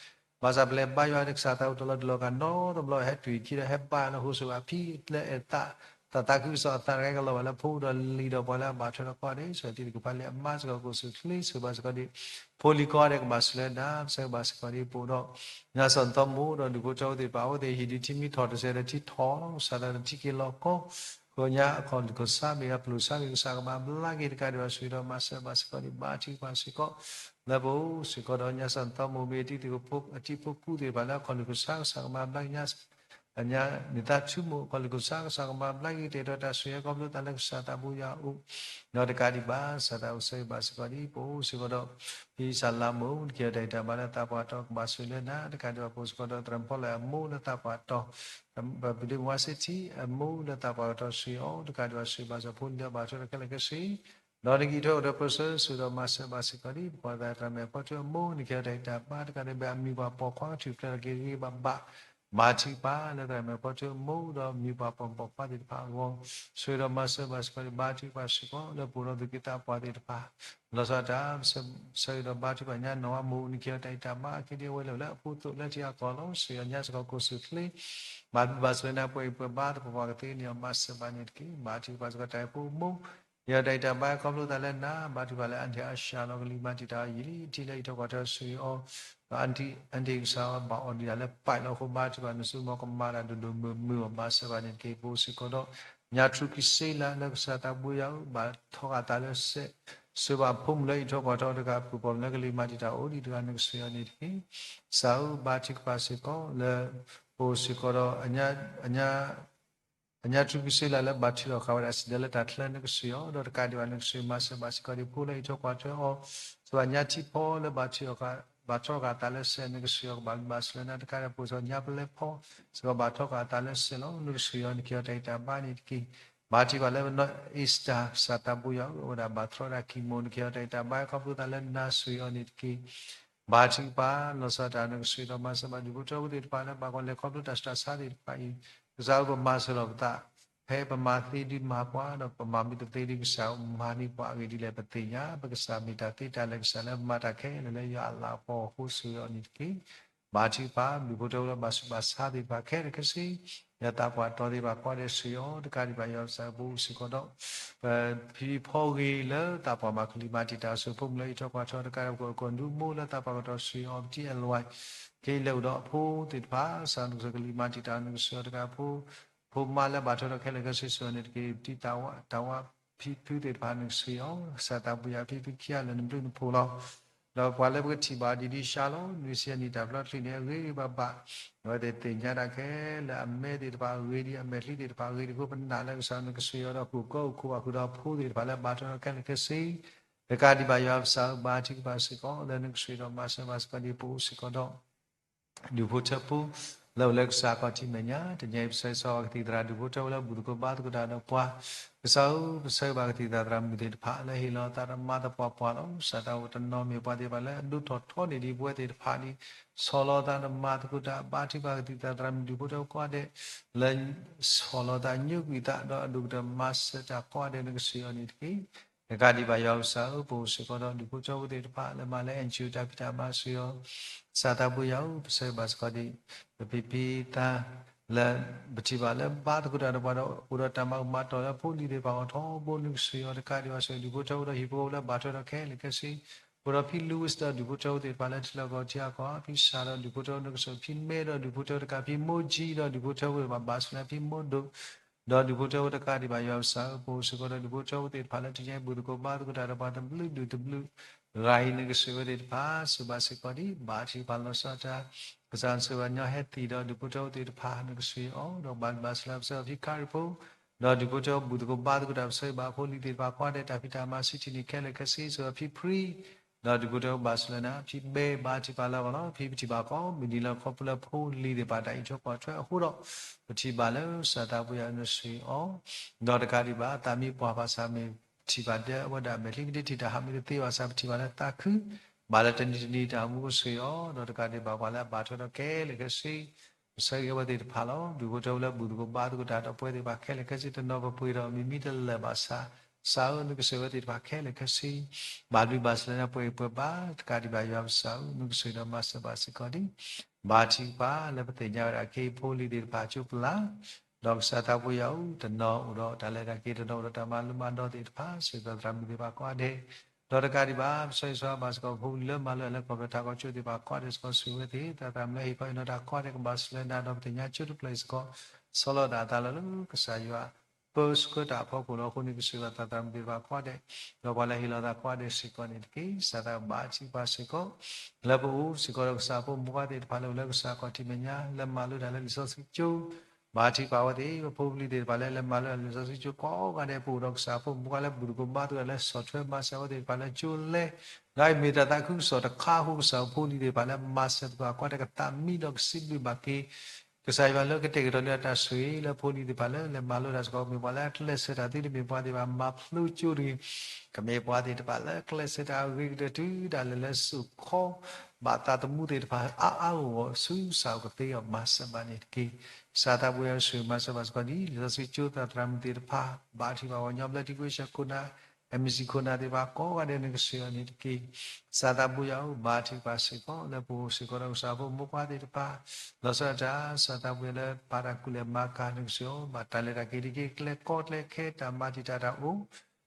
ဘၣ်ဆၣ်ပလဲၤဘါယွၤဒီး ကစၢ်သးအိၣ်တလီၤတလီၤကနီတဘျီ ဟဲတုၤအခံဒီး ဟဲဘါလၢဟိးစိၤဘၣ်ဖံးလၢအဲၣ်သး တၢ်သးခုကစီၣ်အသးတဂၤကလီၤဘၣ်လၢဖိဒီးလံၤဒီးပှၤလၢအဘၣ်ထွဲဒီးကီၢ်ဒဲး စ့ၢ်ကီးတံၤသကိးဖးလံာ်အမါစ့ၢ်ကီး ကအိၣ်ဆူၣ်ချ့ စ့ၢ်ဘၣ်စ့ၢ်ကီးဒ် ဖိလံၤကီၢ်ဒဲးကဘၣ်ဆှၢလၢနၤ ပဆၢဘၣ်စ့ၢ်ကီးဒ် ပအိၣ်ဒီး ညါစီၣ်သီမိၢ်ဒီး ဒူၣ်ဖိထၢဖိသ့ၣ်တဖၣ် အဝဲသ့ၣ်ဟံၣ်ဒုးထံမံထီၣ်တစဲးဒီးထံထီၣ်လီၤ ကစၢ်သးဒီးထံက့ၤလီၤကီ ဃိညါအခီၣ်လူၢ်ခိၣ်ဆါ မ့ၢ်အပျိၢ်ဆါမ့ၢ် ကစၢ်ကမၤဘျါက့ၤတကးဒံးဘၣ် စ့ၢ်ကီးဒီးမၤစၢၤဘၣ်စ့ၢ်ကီးဒ် ဘါထုကဖၣ်စ့ၢ်ကီး လၢပအိၣ်စ့ၢ်ကီးဒီး ညါစီၣ်သီမိၢ်မ့ၢ်တံၤသကိးဖိ အတံၤဖိကူသ့ၣ်တဖၣ်လၢအခီၣ်လူၢ်ခိၣ်ဆါ ကစၢ်ကမၤဘျါက့ၤညါ ညါန့ၢ်သးဆူမိၢ်အခီၣ်လူၢ်ခိၣ်ဆါ ကစၢ်ကမၤဘျါက့ၤ ကတဲာ်ကတီၤတၢ်ဆိၣ်ဂ့ၤခီဖျိသးလၢကစၢ်သးဘိယွၤအအိၣ် ဒီးတကးဒံးဘၣ် ကစၢ်သးအိၣ်ဆၢဂ့ၤဘၣ်စ့ၢ်ကီးဒ် ပအိၣ်စ့ၢ်ကီးဒီး ဖံစၢ်လါမိၢ် နကဟ့ၣ်အီၤတၢ်ဂံၢ်တၢ်ဘါလၢသးပှၢ်တီၤ ကဘၣ်ဆိၣ်ဂ့ၤလၢနၤ တကးဒံးဘၣ် ပအိၣ်စ့ၢ်ကီးဒီး သရၣ်မုၣ်ဖီလၢၣ်အမိၢ်လၢသးပှၢ်တီၤ ပဒ့မုၣ်ဝါစ့ထံ အမိၢ်လၢသးပှၢ်ကတီၤ ဆိၣ်ဂ့ၤအီၤ တကးဒံးဘၣ် ဆိၣ်ဂ့ၤဘၣ်စ့ၢ်ကီးဖိလံၤအဘၣ်ထွဲဒီးခဲလၢာ်ခဲဆ့ ဒီးနကဟံးထွဲအိၣ်ဒီးပၢဆှၢ စ့ၢ်ကီးဒီးမၤစၢၤဘၣ်စ့ၢ်ကီးဒ် ပကွၢ်သးသရၣ်မုၣ်ဖီတၢၣ်အမိၢ် နကဟ့ၣ်အီၤတၢ်ဂံၢ်တၢ်ဘါ တကးဒံးဘၣ် အမံၤပှၢ်ပိာ်ခွါကထူၣ်ဖျဲးထီၣ်က့ၤဂ့ၤဂ့ၤဘၣ်ဘၣ် ဘါထုကဖၣ် လၢသရၣ်မုၣ်ဖီတၢၣ်အမိၢ် ဒီးမံၤပှၢ်ပိာ်မုၣ်ပိာ်ခွါသ့ၣ်တဖၣ်အဂီၢ် ဆိၣ်ဂ့ၤဒီးမၤစၢၤဘၣ်စ့ၢ်ကီးဒ် ဘါထုကဖၣ်စ့ၢ်ကီး လၢပအိၣ်ဒီးသူၣ်က့သးပှၢ်သ့ၣ်တဖၣ် လီၤဆီဒၣ်တၢ် ဆၢဂ့ၤဒီးဘါထုကဖၣ်ညါ နီၢ်ဝါမိၢ် နကဟ့ၣ်အီၤတၢ်ဂံၢ်တၢ်ဘါ အခံဒ်အဝဲလၢာ်လၢအဖိသိၣ်လၢထံအကီၢ်လီၤ ဆိၣ်ဂ့ၤအီၤညါစ့ၢ်ကီး ကအိၣ်ဆူၣ်ချ့ ဘၣ်ဘျုးဘၣ်ဆိၣ်ဂ့ၤနၤ ပှဲၤအံၤပှဲၤဘါ သပှၢ်ပှၢ်ကသ့န့ၣ် မၤစၢၤဘၣ်န့ၣ်တက့ၢ် ဘါထုကဖၣ်စ့ၢ်ကီးတၢ်အဲၣ်ဖိမိၢ် ယတၢ်ဂံၢ်တၢ်ဘါခီဖျိသးလၢနၤ ဘါထုကဖၣ်လၢ aunty အၤရှၢလီၤ ကလံၤမၤတံာ်တာ်အီၤယံာ်လံ ထံလၢအံးထွဲကွၢ်ထွဲဆိၣ်ဂ့ၤအီၤ ဒီး aunty ကစၢ်ဘၣ်အီၣ်ဒံးတၢ်လၢပာ်လီၤအဃိ ဘါထုကဖၣ် နဆိကမိၣ်ကမၤတၢ်ဒိၣ်ဒိၣ်မုၢ်မုၢ် မၤစၢၤဘၣ်န့ၣ်တက့ၢ် ပအိၣ်စ့ၢ်ကီးဒီး ညါထူကံစ့လးလၢကစၢ်သးဘိယွၤအအိၣ် ဘၣ်ထီၣ်ဃာ်အသးလၢစဲး ဆိၣ်ဂ့ၤဘၣ်ဖိမုၣ်လၢအံးထွဲကွၢ်ထွဲတဂၤ ဖုၣ်ပိာ်မုၣ်လၢကလံၤမၤတံာ်တာ်အီၤအိၣ်ဒံးတဂၤ နကဆိၣ်ဂ့ၤအီၤန့ၣ်တက့ၢ် ကစၢ်ဧၢ ဘါထုကဖၣ်စ့ၢ်ကီးလၢ ပအိၣ်စ့ၢ်ကီးဒီး အညါ အညါ အညါထူကံစ့လးလၢဘၣ်ထုးထီၣ်ဃာ်ဝဲဒၣ် စံၣ်ဒၢလၢတၢ်ချၢ နကဆိၣ်ဂ့ၤအီၤ ဒီးတကးဒံးဘၣ် နကဆိၣ်ဂ့ၤမၤစၢၤဘၣ်စ့ၢ်ကီးဒ်ဖိလၢအံးထွဲကွၢ်ထွဲအီၤ စ့ၢ်ကီးညါထံဖီလၢဘၣ်ထုးထီၣ်ဃာ် ဘၣ်ထီၣ်ဃာ်အသးလၢစဲး နကဆိၣ်ဂ့ၤအီၤ ကဘၣ်ဘျုးဘၣ်ဆိၣ်ဂ့ၤနၤ တကးဒံးဘၣ် ပအိၣ်စ့ၢ်ကီးညါပလဲဖီ စ့ၢ်ကီးဘၣ်ထီၣ်ဃာ်အသးလၢစဲးလီၤ နကဆိၣ်ဂ့ၤအီၤ နကဟ့ၣ်အီၤတၢ်ဂံၢ်တၢ်ဘါန့ၣ်တက့ၢ် ဘါထုကဖၣ်လၢပနီၢ်အ့စတၢ် ကစၢ်သးဘိယွၤအအိၣ် အဝဲဒၣ်ဘၣ်ထီၣ်ဒၣ်ကံၢ်မိၢ် နကဟ့ၣ်အီၤတၢ်ဂံၢ်တၢ်ဘါ ခီဖျိသးလၢနၤ ဆိၣ်ဂ့ၤအီၤန့ၣ်တက့ၢ် ဘါထုကဖၣ် လီၤဆီဒၣ်တၢ် နကဆိၣ်ဂ့ၤဒီးမၤစၢၤဘၣ်ဒူၣ်ဖိထၢဖိသ့ၣ်တဖၣ်လၢ ဘၣ်ကီလဲၤခီဖျိတၢ်ဆူးတၢ်ဆါသ့ၣ်တဖၣ်အံၤ ကစၢ်ဧၢ ပမၤစၢၤလီၤပသး ဖဲပမၤသ့ဒုးမၤပှၤ, ဒီးပမၤမ့ၢ်တသ့ဒုးကစၢ်မၤန့ၢ်ပှၤအဂ့ၢ်ဒ်လဲၣ် ပသ့ၣ်ညါ, ပကစၢ်မ့ၢ်တၢ်သ့တၢ်လၢာ်ကစၢ်လၢမၤတၢ်ခဲလၢာ်လၢယွၤအလၤကပီၤအဃိ ဆိၣ်ဂ့ၤအီၤန့ၣ်တက့ၢ်. ဘါထုကဖၣ် ဒူၣ်ဖိထၢဖိလၢဘၣ်ဆူးဘၣ်ဆါသ့ၣ်တဖၣ်ခဲလၢာ်ခဲဆ့, လၢသးပှၢ်တီၤသ့ၣ်တဖၣ်ကိးဂၤဒဲး ဆိၣ်ဂ့ၤအီၤ, တကးဒံးဘၣ်ယွၤပကစၢ်ပအိၣ်စ့ၢ်ကီးဒီး ပဖံဖီဂ့ၤလၢသးပှၢ်မၤကလံၤမၤတံာ်တာ်အီၤ ဆိၣ်ဂ့ၤဖိမုၣ်လၢအံးထွဲကွၢ်ထွဲတကးဒီး ပကီၢ်ဒူမူလၢသးပှၢ်ကတီၢ် ဆိၣ်ဂ့ၤအီၤ ပတံၤအဲၣ်လဝါ ခဲအံၤလၢအိၣ်ဒီးအဖိသ့ၣ်တဖၣ် ကစၢ်နကစၢ်ကလံၤမၤတံာ်တာ် နကဆိၣ်ဂ့ၤအီၤတကးဖိ ဖိမါလၢဘၣ်ထွဲဒီးခဲလၢာ်ခဲဆ့ ဆိၣ်ဂ့ၤအီၤန့ၣ်တက့ၢ်. ပတံၤတၢ်ဝါ တၢ်ဝါဖံဖုသ့ၣ်တဖၣ် နကဆိၣ်ဂ့ၤအီၤ, ကစၢ်သးပှၢ်ယွၤ ဖံဖုခံဂၤလၢာ် နဘျုးနဖှိၣ်လီၤ. ဒီးပှၤလၢပကထံၣ်ဘၣ်ဒ်ဒ်ဆါလီၤ နွံဆံအနံၣ်တၢ်ဖျီတချုးန့ၣ် အဂ့ၤဂ့ၤဘၣ်ဘၣ်, အဝဲသ့ၣ်သ့ၣ်ညါတၢ်ခဲလၢာ် အမဲသ့ၣ်တဖၣ်အဂ့ၤဒ်အမဲာ်ချံသ့ၣ်တဖၣ်အဂ့ၤဒ်အဃိ ပနာ်လၢကစၢ်နကဆိၣ်ဂ့ၤအီၤဒီး ကအိၣ်ကီအိၣ်ခိးဘၣ်ဃုာ်ဒီးဖိသ့ၣ်တဖၣ်လၢဘၣ်ထွဲဒီးခဲလၢာ်ခဲဆ့ တကးဒံးဘၣ်ယွၤပကစၢ်ဧၢ ဘါထုကဖၣ်စ့ၢ်ကီး လၢနကဆိၣ်ဂ့ၤဒီးမၤစၢၤဘၣ်စ့ၢ်ကီးဒ်ပအိၣ်စ့ၢ်ကီးဒီး ဒူၣ်ဖိထၢဖိ လၢအိၣ်လၢကစၢ်ခီၣ်ထံးမဲာ်ညါ, တနံၤအံၤ ပဆၢဂ့ၤဆၢဝါကသံၣ်သရၣ် ဒူၣ်ဖိထၢဖိလၢဘူၣ်သကိးဘါသကိးတၢ်ဒီးပှၤ, ကစၢ်ဧၢ ပဆၢဂ့ၤဘၣ်ကသံၣ်သရၣ်သရၣ်မုၣ်သ့ၣ်တဖၣ် လၢဟ့ၣ်လီၤသးသမါသပှၢ်ပှၢ်လီၤ. ကစၢ်သးအိၣ်တနီၤမ့ၢ်ပှၤသ့ၣ်တဖၣ်လၢအဒိၣ်ထီၣ်ထီန့ၢ်ဒံးပဝဲသ့ၣ်တဖၣ်န့ၣ် ဆီၣ်လီၤသးသမါသကိးတၢ် ဘါထုကဖၣ်ကသံၣ်သရၣ်သရၣ်မုၣ် ဒူၣ်ဖိထၢဖိကိးဂၤဒဲး လၢဆီၣ်လီၤသးညိကွံာ်သးဒီးအဒိၣ်ကတၢၢ်မၤစၢၤတၢ်ကိးဂၤဒဲး နကဆိၣ်ဂ့ၤအီၤန့ၣ်တက့ၢ်. တကးဒံးဘၣ်ယွၤပကစၢ်ဧၢ ပအိၣ်စ့ၢ်ကီးဒီးဒူၣ်ဖိထၢဖိသ့ၣ်တဖၣ် လၢမၤလၢ NGO တၢ်ဖံးတၢ်မၤ ဆိၣ်ဂ့ၤအီၤ, ကစၢ်သးပှၢ်ယွၤဧၢ ပဆၢဂ့ၤဘၣ်စ့ၢ်ကီးဒ် ပဖံဖံသး လၢပထံၣ်ဘၣ်လၢဘါသကိးတၢ်ဒီးပှၤဒီး အိၣ်ဒီးတၢ်မၤအုၣ်မၤတီၢ်လၢဖိလံၤသ့ၣ်တဖၣ်အဂီၢ်ထီဘိ နကဆိၣ်ဂ့ၤအီၤ တကးဒံးဘၣ် ဆိၣ်ဂ့ၤဒူၣ်ဖိထၢဖိဒီးဟံၣ်ဖိဃီဖိလၢဘၣ်ထွဲဒီးခဲလၢာ်ခဲဆ့, အိၣ်ဒီးဖံလူဝံၣ်ဒီးဒူၣ်ဖိထၢဖိသ့ၣ်တဖၣ်လၢထံလီၢ်ကီၢ်ထံအကီၢ် ဖံစၢ်ဒီး ဒူၣ်ဖိထၢဖိ နကဆိၣ်ဂ့ၤ ဖံမဲဒီးဒူၣ်ဖိထၢဖိတကး ဖံမိၢ်ကၠံဒီးဒူၣ်ဖိထၢဖိသ့ၣ်တဖၣ် ဘၣ်ဆိၣ်လၢဖံမိၢ်ဒိၣ် ဒီးဒူၣ်ဖိထၢဖိတကးဒံးဘၣ်ယွၤပကစၢ်ဧၢ ပအိၣ်စ့ၢ်ကီးဒီးဒူၣ်ဖိထၢဖိသ့ၣ်တဖၣ်လၢတနံၤအံၤ ဘူၣ်သကိးဘါသကိးတၢ်ဒီးပှၤတဘျုးဒူၣ်တဘျုး ဂၤအံၤ နကဆိၣ်ဂ့ၤဝဲသ့ၣ်တဖၣ် ဆိၣ်ဘၣ်စ့ၢ်ကီးဒံး ဘါထုကဖၣ်လီၤဆီဒၣ်တၢ် ကစၢ်နဆိၣ်ဂ့ၤဘၣ်ညီဟဲသံၣ်ဒီးဒူၣ်ဖိထၢဖိသ့ၣ်တဖၣ် နကဆိၣ်ဂ့ၤအီၤ ဒီးဘၣ်ဒုးဘၣ်ဆိၣ်လၢပဆၢဂ့ၤဖံခါရံၣ်ဖိ ဒီးဒူၣ်ဖိထၢဖိဘူၣ်သကိးဘါသကိးတၢ် ပဆၢဂ့ၤဘၣ်ဖိလံၤသ့ၣ်တဖၣ်ကိးဂၤဒဲး တၢ်ဖံးတၢ်မၤဆူၣ်ထံၣ်န့ၣ်ခဲလၢာ်ခဲဆ့ ဆိၣ်ဂ့ၤဖံဖှံ ဒီးဒူၣ်ဖိထၢဖိဘၣ်ဆိၣ်လၢနၤ ဖံဘဲဘါထုကဖၣ်လၢအဂီၢ်လီၤ. ဖံပထံၣ်ဘၣ်ကီးမုၢ်နံၤလၢခီဖျိလၢဖိလံၤသ့ၣ်တဖၣ်တၢ်အံးထွဲကွၢ်ထွဲအဃိဒီး ပထံၣ်ဘၣ်လၢကစၢ်သးပှၢ်ယွၤနဆိၣ်ဂ့ၤအီၤ ဒီးတကးဒံးဘၣ် သးမ့ၢ်ပှၤဘၣ်ဆၣ်မ့ၢ်ထံၣ်ဘၣ်ဒဲးဝဲဒၣ်မဲာ်ချံ မ့ၢ်တထံၣ်တၢ်ဟးမ့ၢ်တသ့ဘၣ်ဆၣ် ပထံၣ်ဘၣ်လၢသးခု ဘၣ်လၢတနံၤတနံၤတၢ်အိၣ်မူကဆိၣ်ဂ့ၤအီၤ ဒီးတကးဒံးဘၣ်ပှၤလၢအဘၣ်ထွဲဒီးခဲလၢာ်ခဲဆ့ ပဆၢဂ့ၤဝဲသ့ၣ်တဖၣ်လီၤ. ဒူၣ်ဖိထၢဖိလၢဘူၣ်သကိးဘါသကိးတၢ်ဒီးပဝဲသ့ၣ်တဖၣ်ခဲလၢာ်ခဲဆ့ တနီၤပပှ့ၤဒီးမံၤမံၤတလၢာ်ဘၣ်ဆၣ် ကစၢ်ဧၢ နကဆိၣ်ဂ့ၤဝဲသ့ၣ်တဖၣ်ခဲလၢာ်ခဲဆ့ ဘၣ်ဘျုးဘၣ်ဆိၣ်လၢနပှဲၤပှဲၤဘၣ် တကးဒံးဘၣ်ယွၤပကစၢ်ဧၢ နကဆိၣ်ဂ့ၤဒီးမၤစၢၤဘၣ်စ့ၢ်ကီးဒံး ဘါထုကဖၣ်လၢပသ့ၣ်ညါဝဲဒၣ်ခဲအံၤဖိလံၤသ့ၣ်တဖၣ်ကၠိပလၢ် ဒီးကစၢ်သးပှၢ်ယွၤဧၢ တနီၤအိၣ်ဒီးတၢ်လဲၤတၢ်က့ၤ တနီၤအိၣ်ဒီးတၢ်မၤလိမၤဒိးသ့ၣ်တဖၣ် ဆိၣ်ဂ့ၤသရၣ်မုၣ်သ့ၣ်တဖၣ်ကိးဂၤဒဲး ဒီးတကးဒံးဘၣ် ပဆၢဂ့ၤဆၢဝါဘၣ်စ့ၢ်ကီး ဖိလံၤလၢမၤလိလၢကီၢ်ပယီၤထးကီၢ်ကၠိသ့ၣ်တဖၣ်ကိးဂၤဒဲးစ့ၢ်ကီး ဆိၣ်ဂ့ၤဝဲသ့ၣ် သရၣ်မုၣ်လၢဟ့ၣ်ခီဟ့ၣ်နီၤတၢ်ကိးဂၤဒဲး ကဘၣ်ဆိၣ်လၢနၤ ဒီးပသ့ၣ်ညါကၠိတဖျၢၣ်အံၤစ့ၢ်ကီး ဆီလီၤသးအသးလၢကစၢ်ယွၤ ပၢဆှၢတၢ်အဖီခိၣ်လီၤ. အဃိန့ၣ် ကဆိၣ်ဂ့ၤသရၣ်မုၣ်သ့ၣ်တဖၣ်ကိးဂၤဒဲး ဒီးပှၤလၢဟ့ၣ်လီၤသးကိးဂၤဒဲးစ့ၢ်ကီးန့ၣ်တက့ၢ်. ကစၢ်သးဘါထုကဖၣ်စ့ၢ်ကီး လၢပအိၣ်စ့ၢ်ကီးဒီးကစၢ်ဖိမူဃါသ့ၣ်တဖၣ်လၢအိၣ်လၢကစၢ်ခီၣ်ထံးမဲာ်ညါ လၢမၤလိတၢ်လၢလံာ်စီဆှံကၠိ ဘါထုကဖၣ်ဝဲသ့ၣ် ပဖိပလံၤသ့ၣ်တဖၣ်လၢ လၢမၤလိတၢ်လၢလံာ်စီဆှံကၠိကိးဂၤဒဲး ပအိၣ်ဒီးကစၢ်ဖိမူဃါလၢဘူၣ်သကိးဘါသကိးတၢ်လၢ ဆီၣ်ထွဲမၤစၢၤဝဲသ့ၣ်တဖၣ်လၢကၠိလဲ ဒီးအံၤမ့ၢ်တၢ်သးခုကစီၣ်တခါအဃိ ကစၢ်ဖိလံၤသ့ၣ်တဖၣ်လၢမၤစၢၤသကိးအကွၢ်တကသးမံဒီးကစံးဘျုးဘၣ်က့ၤ ကစၢ်ယွၤလၢကတဲာ်ကတီၤန့ၢ်တၢ်ဆိၣ်ဂ့ၤလၢဖိလံၤသ့ၣ်တဖၣ်လၢ လဲၤမၤလိတၢ်စ့ၢ်ကီး မ့ၢ်ပှၤလၢအကျဲးစၢးတၢ်သ့တမ့ၢ်ပှၤသ့ၣ်တဖၣ်မၤဖျိကၠိတဂ့ၤ ကမ့ၢ်ပှၤသ့ၣ်တဖၣ်လၢကျဲးစၢးတၢ်အဂ့ၤကတၢၢ်တုၤဒၣ်လဲာ်လၢစိာ်ခီ ဘၣ်သးသမူသ့ၣ်တဖၣ်အါအါဂီၢ်ဂီၢ်ဆူကစၢ်အိၣ်ကသ့အီၤမၤစၢၤဘၣ်န့ၣ်တက့ၢ်. ကစၢ်သးပှၢ်ယွၤဆိၣ်ဂ့ၤမၤစၢၤဘၣ်စ့ၢ်ကီးဒ် လံာ်စီဆှံကၠိသရၣ်သရၣ်မုၣ်သ့ၣ်တဖၣ် ဘါထုကဖၣ်ပှၤကညီဘျၢထံခဝ့ၡၢၣ်ခိၣ်နၢ် MBC ခိၣ်နၢ်သ့ၣ်တဖၣ်ကိးဂၤဒဲး နကဆိၣ်ဂ့ၤအီၤန့ၣ်တက့ၢ်. ကစၢ်သးပှၢ်ယွၤဧၢ ဘါထုကဖၣ်စ့ၢ်ကီး လၢပအိၣ်စ့ၢ်ကီးဒီးကစၢ်ဖိမူဃါသ့ၣ်တဖၣ် လီၤဆီဒၣ်တၢ် ကစၢ်သးပှၢ်ယွၤလၢပာ်တၢ်ကူၣ်လဲၤမၤကၤ နကဆိၣ်ဂ့ၤအီၤ ဘၣ်တၢ်လဲၤတၢ်က့ၤတက့ၢ် ကျဲကိးကျဲခဲ တၢ်မၤတံာ်တာ်တၢ်အိၣ်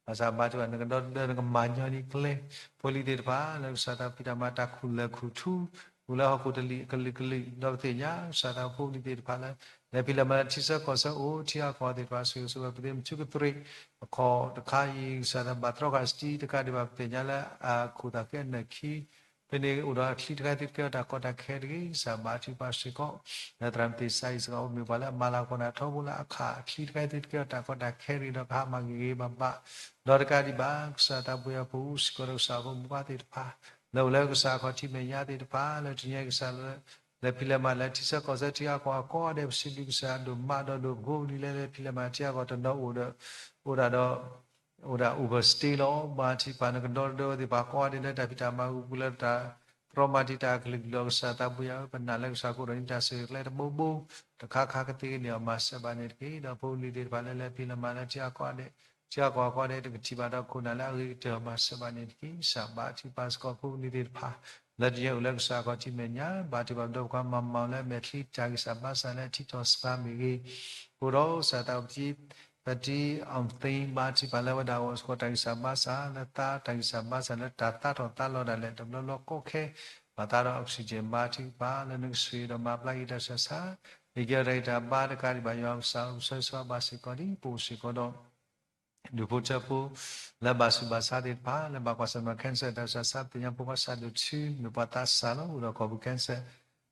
ဘၣ်ဆၣ်ဘါထုကဖၣ်နကဒီသဒၢ နကမၤညီနုၢ်ကျဲ ဖိလံၤသ့ၣ်တဖၣ် လၢကစၢ်သးဖံးတၢ်မၤတၢ်ခူၣ်လဲၤခူၣ်ထူ အိၣ်လၢဟီၣ်ခိၣ်တလံာ်ကလုာ်ကလုာ် ဒီးပသ့ၣ်ညါ ကစၢ်သးဖိလံၤသ့ၣ်တဖၣ်လၢ လဲၤဖံးလဲၤမၤလၢထံဆၢကီၢ်ဆၢအိၣ် ထံအကီၢ်သ့ၣ်တဖၣ် ဆိၣ်ဂ့ၤဆိၣ်ဝါပသ့ၣ် မုၢ်ဆူကသရ့ၣ် အခီၣ်တခါအံၤ ကစၢ်သးဘၣ်တြီဃာ်စတံ တကးဒံးဘၣ် ပသ့ၣ်ညါလၢအခိၣ်သးကဲအနၢၣ်ခံ ဖဲန့ၣ်အိၣ်ဒီးအချံတခါအံၤသုတကဲထီၣ်တၢ်ကီတၢ်ခဲတဂ့ၤ ကစၢ်ဘါထုကဖၣ်စ့ၢ်ကီး လၢသရၣ်မုၣ်သ့ၣ်စါအံၤစ့ၢ်ကီး အိၣ်မ့ၢ်ပှၤလၢအမၤလၤကပီၤနၤထီဘိလၢအချံတခါအံၤသုတကဲထီၣ်တၢ်ကီတၢ်ခဲတဂ့ၤ ဒီးကဟးမၤဂ့ၤဂ့ၤဘၣ်ဘၣ် ဒီးတကးဒံးဘၣ် ကစၢ်သးပှၢ်ယွၤပအိၣ်စ့ၢ်ကီးဒီးကစၢ်ဖိမူဃါသ့ၣ်တဖၣ် လၢအိၣ်လၢကစၢ်ခီၣ်ထံးမဲာ်ညါသ့ၣ်တဖၣ် လၢတနံၤအံၤကစၢ်လၢ လဲၤဖံးလဲၤမၤလၢထံဆၢကီၢ်ဆၢထံအကီၢ်အကိးဂၤဒဲး ပစံးဘျုးကစၢ်ဒိၣ်မးဒီးဒိၣ်ပကိးပနံၤလၢလဲၤဖံးလဲၤမၤထံအကီၢ်တနီၤအိၣ်ဒီး အိၣ်ဒၣ်ဒီး အိၣ်ဒၣ် overstay လီၤ ဘါထုကဖၣ် နကဒီသဒၢဝဲသ့ၣ်တဖၣ်ကိးဂၤဒဲးလၢတၢ်ဖံးတၢ်မၤအပူၤလၢတၢ်ဖ တြီမၤတံာ်တာ်အကလုာ်ကလုာ်အကစၢ်သးဘိယွၤဧၢ, ပနာ်လၢကစၢ်ခိၣ်ဒီးနံၣ်တၢ်ဆၢဂ့ၤကျဲတဘိဘိ, တခါခါကသ့ကန့ၢ်အီၤမၤစၢၤဘၣ်န့ၣ်တက့ၢ်. ဒီးဖိလံၤသ့ၣ်တဖၣ်လၢလဲၤဖံးလဲၤမၤလၢထံအကီၢ်ဒဲး, ထံအကီၢ်အကီၢ်ဒဲးတကထံၣ်ဘၣ်ဒီးခိၣ်နၢ်လၢအဂ့ၤကတၢၢ်အီၤမၤစၢၤဘၣ်န့ၣ်တက့ၢ်. ကစၢ်ဘါထုကဖၣ်စ့ၢ်ကီးဖိလံၤသ့ၣ်တဖၣ် လၢတနံၤအံၤအိၣ်လၢကစၢ်အခီၣ်ထံးမဲာ်ညါ, ဘါထုကဖၣ်ပဒီပုၢ်ဝဲၢ်မၤမၤလၢအမဲာ်ချံတၢ်ဂံၢ်စၢ်ဘါစၢ်လၢထံထီၣ်ဆှါမ့ၢ်ဂ့ၤ, အိၣ်ဒီးကစၢ်သးပတံ ပတံ အောင်သိန်း ဘါထုကဖၣ်လၢအဝဲဒၣ်အဂီၢ်စ့ၢ်ကီး တၢ်ဂံၢ်စၢ်ဘါစၢ်လၢသး တၢ်ဂံၢ်စၢ်ဘါစၢ်လၢတၢ်သးထီၣ်သးလီၤဒၣ်လဲာ် တဘျီဘျီကီခဲ ပှၤသးဒီး oxygen ဘါထုကဖၣ်လၢနကဆှၢဒီးမၤဘျါက့ၤတၢ်ဆၢဆါ, ဟ့ၣ်က့ၤအီၤတၢ်ဂံၢ်တၢ်ဘါတကးဒံးဘၣ် ယွၤကစၢ်အိၣ်ကဆှၢဆှါဘၣ်စ့ၢ်ကီးဒ်ပအိၣ်စ့ၢ်ကီးဒီး ဒူၣ်ဖိထၢဖိ လၢဘၣ်ဆူးဘၣ်ဆါသ့ၣ်တဖၣ် လၢဘၣ်ကွၢ်ဆၢၣ်မဲာ် cancer တၢ်ဆၢဆါ ပသ့ၣ်ညါဖိခွါစၢ်ဒိၣ်ထူ မ့ၢ်ပှၤသးစၢ်လီၤ အိၣ်ဒီးကီၢ်ပူၤ cancer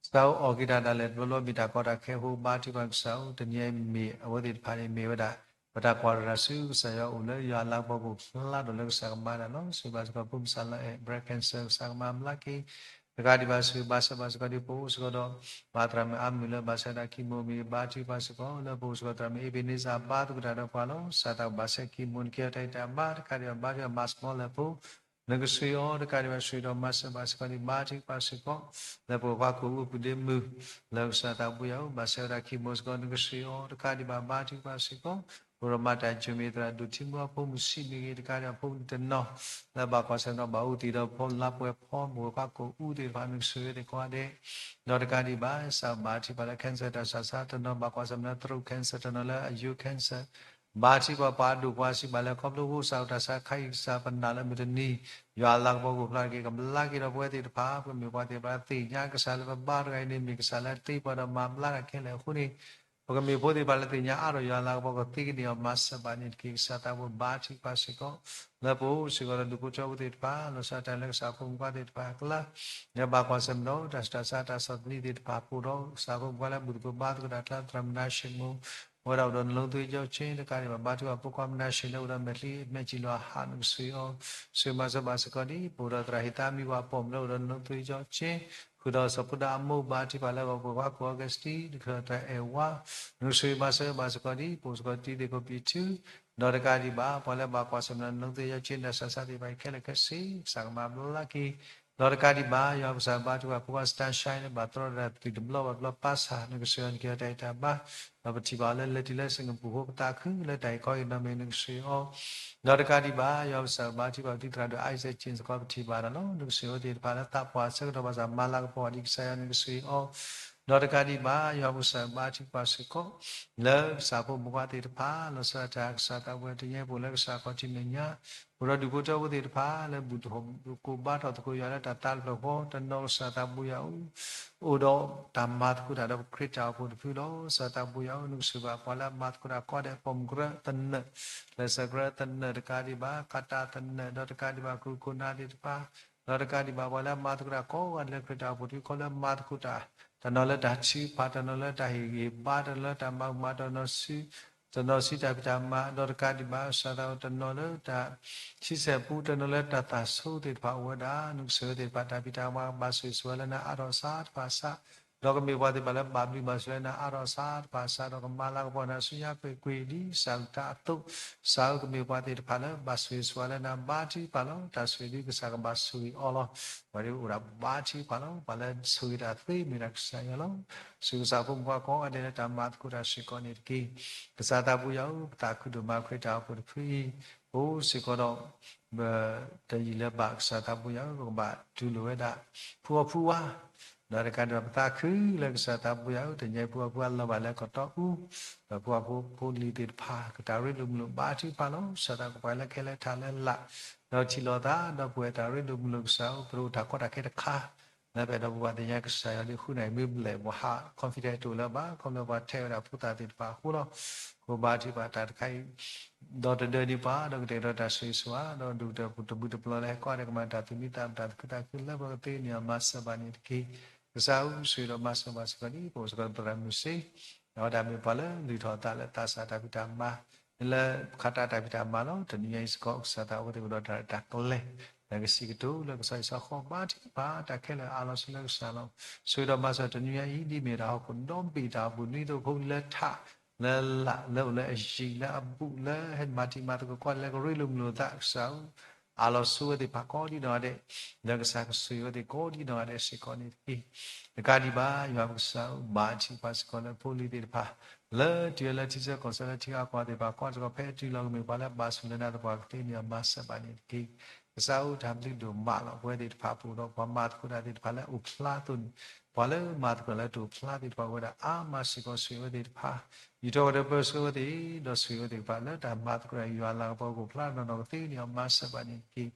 စၢအိၣ်အီၣ်က့ၤတၢ်ဒၣ်လဲာ် တဘျီဘျီမ့ၢ်တၢ်ကီတၢ်ခဲအဃိ ဘါထုကဖၣ်ကစၢ်ဧၢ, တနံၤအံၤမ့ၢ်အဝဲသ့ၣ်တဖၣ်န့ၣ် မ့ၢ်ဝဲဒၣ် ပတၢ်ကွၢ်တရံးဆူကစၢ်ယွၤအိၣ်လၢယွၤအလၤကပီၤကအိၣ်ဖျါထီၣ်လၢကစၢ်ကမၤတၢ်လီၤ. ဆိၣ်ဂ့ၤဘၣ်စ့ၢ်ကီးဖိမုၣ်စၢ်လၢအဲၣ် breast cancer ကစၢ်ကမၤဘျါက့ၤ တကးဒံးဘၣ် ဆိၣ်ဂ့ၤဘၣ်စၢၤဘၣ်စ့ၢ်ကီးဒ်ပအိၣ်စ့ၢ်ကီးဒီး ဘၣ်သရၣ်မုၣ်အါမုၢ်လၢဘၣ်ဆၣ်တၢ် chemo မ့ၢ်ဂ့ၤ ဘါထုကဖၣ်စ့ၢ်ကီး လၢပအိၣ်စ့ၢ်ကီးသရၣ်မုၣ် Ebenezer ဘါသကိးတၢ်ဒီးပှၤလီၤ. စၢ်သးဘၣ်ဆၣ် chemo နကဲထီၣ်တၢ်အံၤတၢ်ဘါ တကးဒံးဘၣ် ဘါထုကဖၣ်မၤစမီလၢဖိ နကဆှၢအီၤ တကးဒံးဘၣ် ဆိၣ်ဂ့ၤဒီးမၤစၢၤဘၣ်စ့ၢ်ကီးဒ် ဘါထုကဖၣ်စ့ၢ်ကီး လၢပှၤကွၢ်ကိးအိၣ်ပုၢ်ဒ့မုၢ် လၢကစၢ်သးဘိယွၤဧၢ ဘၣ်ဆၣ်ဝဲဒၣ် chemo စ့ၢ်ကီး နကဆှၢအီၤ တကးဒံးဘၣ် ဘါထုကဖၣ်စ့ၢ်ကီး ပဒိၣ်မၤတၢ်ကၠိမ့ၢ်သရၣ်ဒိၣ်ထံမူအဖိမုၣ်ဆံးမ့ၢ်ဂ့ၤ တကးဒံးဘၣ်ဖိမုၣ်တနီၤ လၢဘၣ်ကွၢ်ဆၢၣ်မဲာ်ဒီးဘၣ်အူသံၣ်ဒီးဖိလါပှဲၤဖီ မ့ၢ်ပှၤကွၢ်ကိးအိၣ်သ့ၣ်တဖၣ် နကဆှၢဝဲသ့ၣ်ကိးဂၤဒဲး ဒီးတကးဒံးဘၣ် စၢ်ဘါထုကဖၣ်လၢ cancer တၢ်ဆၢဆါ တနီၤဘၣ်ကွၢ်ဆၢၣ်မဲာ်လၢ throat cancer တနီၤလၢအယိ cancer ဘါထုကဖၣ်ပှၤဒိၣ်ပှၤဆံးဘၣ်လၢ ခီဖျိအိၣ်စၢ်အိၣ်တၢ်ဆါခါအံၤ ကစၢ်ပနာ်လၢမုၢ်တနံၤ ယွၤအလၤကပီၤကအိၣ်ဖျါတက့ၢ် ကဘျါက့ၤဒီးပဝဲသ့ၣ်တဖၣ် ပကမ့ၢ်ပှၤသ့ၣ်တဖၣ်လၢသ့ၣ်ညါကစၢ်လၢပဘါတဂၤအံၤန့ၣ် မ့ၢ်ကစၢ်လၢသ့ပှၤဒီးမၤဘျါတၢ်ခဲလၢာ်အဃိန့ၣ် ပကမ့ၢ်ဖိသ့ၣ်တဖၣ်လၢသ့ၣ်ညါအါထီၣ်ယွၤအလၤကပီၤ ကသ့ကန့ၢ်အီၤမၤစၢၤဘၣ်န့ၣ်တက့ၢ်. ကစၢ်သးဘိဘါထုကဖၣ်စ့ၢ်ကီး လၢပအိၣ်စ့ၢ်ကီးဒီးဒူၣ်ဖိထၢဖိသ့ၣ်တဖၣ် လီၤဆီဒၣ်တၢ်လၢကစၢ်ဖိမုၣ်ဖိသ့ၣ်တဖၣ်အကျါ လၢဘၣ်ကွၢ်ဆၢၣ်မဲာ်ဒီး တၢ်ဆူးတၢ်ဆါတၢ်ဆီၣ်သနံးသ့ၣ်တဖၣ် ပအိၣ်ဒီးကစၢ်ဖိမုၣ်ဖိလၢဘူၣ်သကိးဘါသကိးတၢ်အကျါ သရၣ်မုၣ်နါၡ့ၣ်မိၢ် အဝဲဒၣ်အိၣ်ဒီးနလိသ့ကၠီကၠ့ တကးဒံးဘၣ် ဘါထုကဖၣ်ဖိခွါမုၣ်နါၡ့ၣ် လၢအိၣ်ဒီးမဲာ်ချံမဲာ်ကၠံလီၤဟး နကဆှၢအီၤ ဆိၣ်ဂ့ၤမၤစၢၤဘၣ်စ့ၢ်ကီးဒ် ပအိၣ်ဒီးသရၣ်ဟ့ၣ်သးမံဝၤပိာ်မုၣ်လၢအိၣ်ဒီးနလိသ့ကၠီကၠ့ ဃုာ်ဒီးစီၤဖိဒါအမိၢ် ဘါထုကဖၣ်လၢအဂီၢ် ပှၤကွၢ်ကိး Augustine တခၢၣ်တၢ်အဲၣ်ဝါ နကဆိၣ်ဂ့ၤမၤစၢၤဘၣ်စ့ၢ်ကီးဒ် ပအိၣ်စ့ၢ်ကီးတံၤသကိးပံၤထူ ဒီးတကးဒံးဘၣ် ပှၤလၢဘၣ်ကွၢ်ဆၢၣ်မဲာ်နလိသ့ကၠီကၠ့ တၢ်ဆူးတၢ်ဆါသ့ၣ်တဖၣ်အံၤခဲလၢာ်ခဲဆ့ ကစၢ်ကမၤဘျါက့ၤ ဒီးတကးဒံးဘၣ် ယွၤကစၢ်ဘါထုကဖၣ်ဖိခွါ Sunshine လၢဘၣ်တြီတၢ်သံၣ်တဘျီဘၣ်တဘျီ ပၢ်ဆၣ် နကဆှၢအီၤ နကဟ့ၣ်အီၤတၢ်ဂံၢ်တၢ်ဘါ ဒီးပထံၣ်ဘၣ်အီၤလၢလဲၤတုၤလၢစ့ၣ်ကပူၤအဃိ ပသးခုလၢတၢ်အံၤခီအံၤနီၢ်မ့ၢ် နကဆှၢအီၤ ဒီးတကးဒံးဘၣ် ယွၤကစၢ်ဘါထုကဖၣ်ပတံၤသရၣ်ဒိၣ် Isaac ကၠ့စ့ၢ်ကီး ပထံၣ်ဘၣ်တၢ်လီၤ နကဆှၢအဝဲသ့ၣ်တဖၣ်လၢသးပှၢ်ဆၢကတီၢ်ဘၣ်ဆၣ် မၤလၤကပီၤဒ်ကစၢ်ယွၤ နကဆှၢအီၤ ဒီးတကးဒံးဘၣ် ယွၤကစၢ်ဘါထုကဖၣ်စ့ၢ်ကီး လၢကစၢ်ဖိမုၣ်ဖိခွါသ့ၣ်တဖၣ် လီၤဆီဒၣ်တၢ်ကစၢ်သးဘိယွၤ တနံၤအံၤပအိၣ်လၢကစၢ်အခီၣ်ထံးမဲာ်ညါ ပအိၣ်ဒီးဒူၣ်ဖိထၢဖိသ့ၣ်တဖၣ် လၢဘူၣ်သကိးဘါထီၣ်သကိးယွၤလၢတၢ်သးတဖျၢၣ်ဃီ တနီၤကစၢ်သးဘိယွၤဧၢ အိၣ်ဒီးတၢ်မၤသကိးတၢ်ဒီးပခရံာ်တၢ်အိၣ်ဖှိၣ်တဖုလီၤ. ကစၢ်သးဘိယွၤဧၢ နကဆိၣ်ဂ့ၤဘၣ်ပှၤလၢအမၤသကိးတၢ်ကိးဂၤဒဲး ပိာ်မုၣ်ကရၢသနၢၣ် ကျဲးစၢးကရၢသနၢၣ် တကးဒံးဘၣ် ကးတၢ်သနၢၣ် ဒီးတကးဒံးဘၣ် ကရူၢ်ခိၣ်နၢ်သ့ၣ်တဖၣ် ဒီးတကးဒံးဘၣ် ပှၤလၢအမၤသကိးတၢ်ကိးဂၤဒဲးလၢခရံာ်တၢ်အိၣ်ဖှိၣ်တဖု ခီဖျိလၢမၤသကိးတၢ် တနီၤလၢတၢ်ထုကဖၣ် တနီၤလၢတၢ်ဟ့ၣ်ဂံၢ်ဟ့ၣ်ဘါ တနီၤလၢတၢ်မၤမၤ တနီၤဆူ တနီၤဆူတၢ်ဖံးတၢ်မၤ ဒီးတကးဒံးဘၣ် ကစၢ်သးဘိ တနီၤလၢတၢ်ဆံဆဲၣ်ပူ တနီၤလၢတၢ်သးဆိသ့ၣ်တဖၣ်အိၣ်ဝဲဒၣ် နကဆိၣ်ဂ့ၤသ့ၣ်တဖၣ်တၢ်ဖံးတၢ်မၤ ကဘၣ်ဆိၣ်ဂ့ၤဆိၣ်ဝါလၢနၤအါထီၣ်အစးတဖၣ်အစး ဒီးကမ့ၢ်ပှၤသ့ၣ်တဖၣ်လၢဘၣ်ဘျုးဘၣ်ဆိၣ်လၢနၤအါထီၣ်အစးတဖၣ်အစး ဒီးကမၤလၤကပီၤနၤဆူညါကွ့ၢ်ကွ့ၢ်ဒ်ကစၢ်အကလုၢ်ကထါအသိး ကစၢ်ဧၢ ကမ့ၢ်ပှၤသ့ၣ်တဖၣ်လၢဘၣ်ဆိၣ်ဂ့ၤဆိၣ်ဝါလၢနၤ ဘါထုကဖၣ်လီၤ. တၢ်ဆိၣ်ဂ့ၤဒ်ကစၢ်ကဘၣ်ဆိၣ်ဂ့ၤအီၤလီၤ. ပှၤဒ်အိၣ်ဒၣ်ဘါထုကဖၣ်လီၤ. ပှၤလၢဆိၣ်ဂ့ၤတၢ်သ့မ့ၢ်ဒၣ်ကစၢ်ယွၤလီၤ. ဆိၣ်ဂ့ၤကစၢ်ဖိမုၣ်ဖိခွါကိးဂၤဒဲးလၢတၢ်မၤသကိးတၢ်စ့ၢ်ကီးန့ၣ်တက့ၢ်. ကစၢ်သးဘိယွၤဧၢ ပသးခုဒိၣ်မးခရံာ်တၢ်အိၣ်ဖှိၣ်တဖုအံၤ အိၣ်စ့ၢ်ကီးဒီး ပတယံာ်လၢၤဘၣ် ကစၢ်သးဘိယွၤဧၢ ပကဘၣ်တူၢ်လိာ်ဝဲဒၣ် ဖုအီၣ်ဖုဝါ ဒီးတကးဒံးဘၣ် ပသးခုလၢကစၢ်သးဘိယွၤဧၢ တနံၤအံၤ ဖုအီၣ်ဖုဝါလီၤဘၣ်လၢကတီၢ်အူ ဒီးဖုအီၣ်ဖုဖိလံၤသ့ၣ်တဖၣ် ကတၢ်ရ့လိာ်မုာ်လိာ်ဘါထုကဖၣ်လီၤ. ကစၢ်သးကပှဲၤလၢခဲလၢာ်ထးလၢလာ် ဒီးထံၣ်လိာ်သး ဒီးပှဲၤတၢ်ရ့လိာ်မုာ်လိာ်ကစၢ်ဧၢ ပတအိၣ်တၢ်ကီတၢ်ခဲတခါ လၢပအဲၣ်ဒိးပဘၣ်သ့ၣ်ညါကစၢ်ယွၤဒ်ဃုနၢ်အံၤမ့ၢ်ဘျဲၣ် ပှၤဟး confident တအိၣ်လၢၤဘၣ် ခီဖျိပှၤထဲးဝဲဒၣ်ဖိသၣ်သ့ၣ်တဖၣ်အဃိလီၤ. ဃိဘါထုကဖၣ်တၢ်တခါအံၤ ဒီးတဒၢဒံးပှၤ ဒီးကတဲာ်ကတီၤတၢ်ဆိၣ်ဂ့ၤဆိၣ်ဝါ ဒီးဒုၣ်ကတၢၢ်ပူၤတဘုတပျီလၢဟဲကီၢ်ဒီးကမၤတၢ်သူၣ်မံသးမုာ်တၢ်သးခုသးခု လၢပကသ့န့ၢ်အီၤမၤစၢၤဘၣ်န့ၣ်တက့ၢ်. ကစၢ်ဧၢ ဆိၣ်ဂ့ၤဒီးမၤစၢၤဘၣ်စ့ၢ်ကီးဒ် ပအိၣ်စ့ၢ်ကီးသရၣ်မုၣ်စ့ အဝဲဒၣ်မ့ၢ်ပှၤလၢလုၢ်ထီၣ်အသးလၢသးစၢ်တၢ်ဖံးတၢ်မၤ လၢခါတၢ်တၢ်ဖံးတၢ်မၤလီၤ. တနံၤညါအံၤစ့ၢ်ကီး ကစၢ်သးဘိသ့ၣ်အိၣ်ဒီးတၢ်ရဲၣ်တၢ်ကျဲၤ လၢကစံးကတိၤလၢကစီၣ်အံၤစ့ၢ်ကီး ဘါထုကဖၣ်တၢ်ခဲလၢာ်အါလီၤဆူလၢကစၢ်လီၤ. ဆိၣ်ဂ့ၤဒီးမၤစၢၤတနံၤညါအံၤ ဒ်မ့ၢ်တၢ်ဟီၣ်ခိၣ်ဒီဘ့ၣ်တၢ်အိၣ်ဖှိၣ် နွံသိဖိလၢထး လၢလာ် လၢအိၣ်လၢအယံၤ လၢအဘူး လၢဟဲမၤတံၤမၤသကိးကိးဂၤဒဲး လၢကရ့လိာ်မုာ်လိာ်သး ကစၢ်ဧၢ အးလီၤဆိဝဲသ့ၣ်တဖၣ်ကိးဒံနီၢ်ဂၤဒဲး, လၢကစၢ်ကဆိၣ်ဂ့ၤဝဲသ့ၣ်ကိးဒံနီၢ်ဂၤဒဲးစ့ၢ်ကီးန့ၣ်တက့ၢ်. တကးဒံးဘၣ် ယွၤပကစၢ်ဧၢ, ဘါထုကဖၣ်စ့ၢ်ကီးလၢဖိလံၤသ့ၣ်တဖၣ် လၢတုၤလၢထံဆၢကီၢ်ဆၢလၢထံဂၤကီၢ်သ့ၣ်တဖၣ် ကွၢ်စ့ၢ်ကီးဖဲတုၤလီၤကမ့ၢ်ပှၤလၢဘၣ်ဆူၣ်လၢနၤသပှၢ်ကသ့န့ၣ် မၤစၢၤဘၣ်န့ၣ်တက့ၢ်. ကစၢ်ဧၢ တၢ်ဘျုးဒိၣ်မးလီၤ. ပဝဲသ့ၣ်တဖၣ်ပအိၣ်ဒီး ပှၤမၤသကိးတၢ်သ့ၣ်တဖၣ်လၢအိၣ်ဖျါအသိးန့ၣ်, ပှၤလၢမၤသကိးလၢတအိၣ်ဖျါသ့ၣ်တဖၣ် ဝဲဒၣ်အါမးစ့ၢ်ကီး ဆိၣ်ဂ့ၤဝဲသ့ၣ်တဖၣ်, ယူးထီၣ်ကဒီးပၢဆှၢဝဲသ့ၣ်, ဒီးဆိၣ်ဂ့ၤဝဲသ့ၣ်တဖၣ် လၢတၢ်မၤသကိးတၢ် ယွၤလၤကပီၤကအိၣ်ဖျါနီၢ်နီၢ်ကသ့န့ၣ် မၤစၢၤဘၣ်န့ၣ်တက့ၢ်.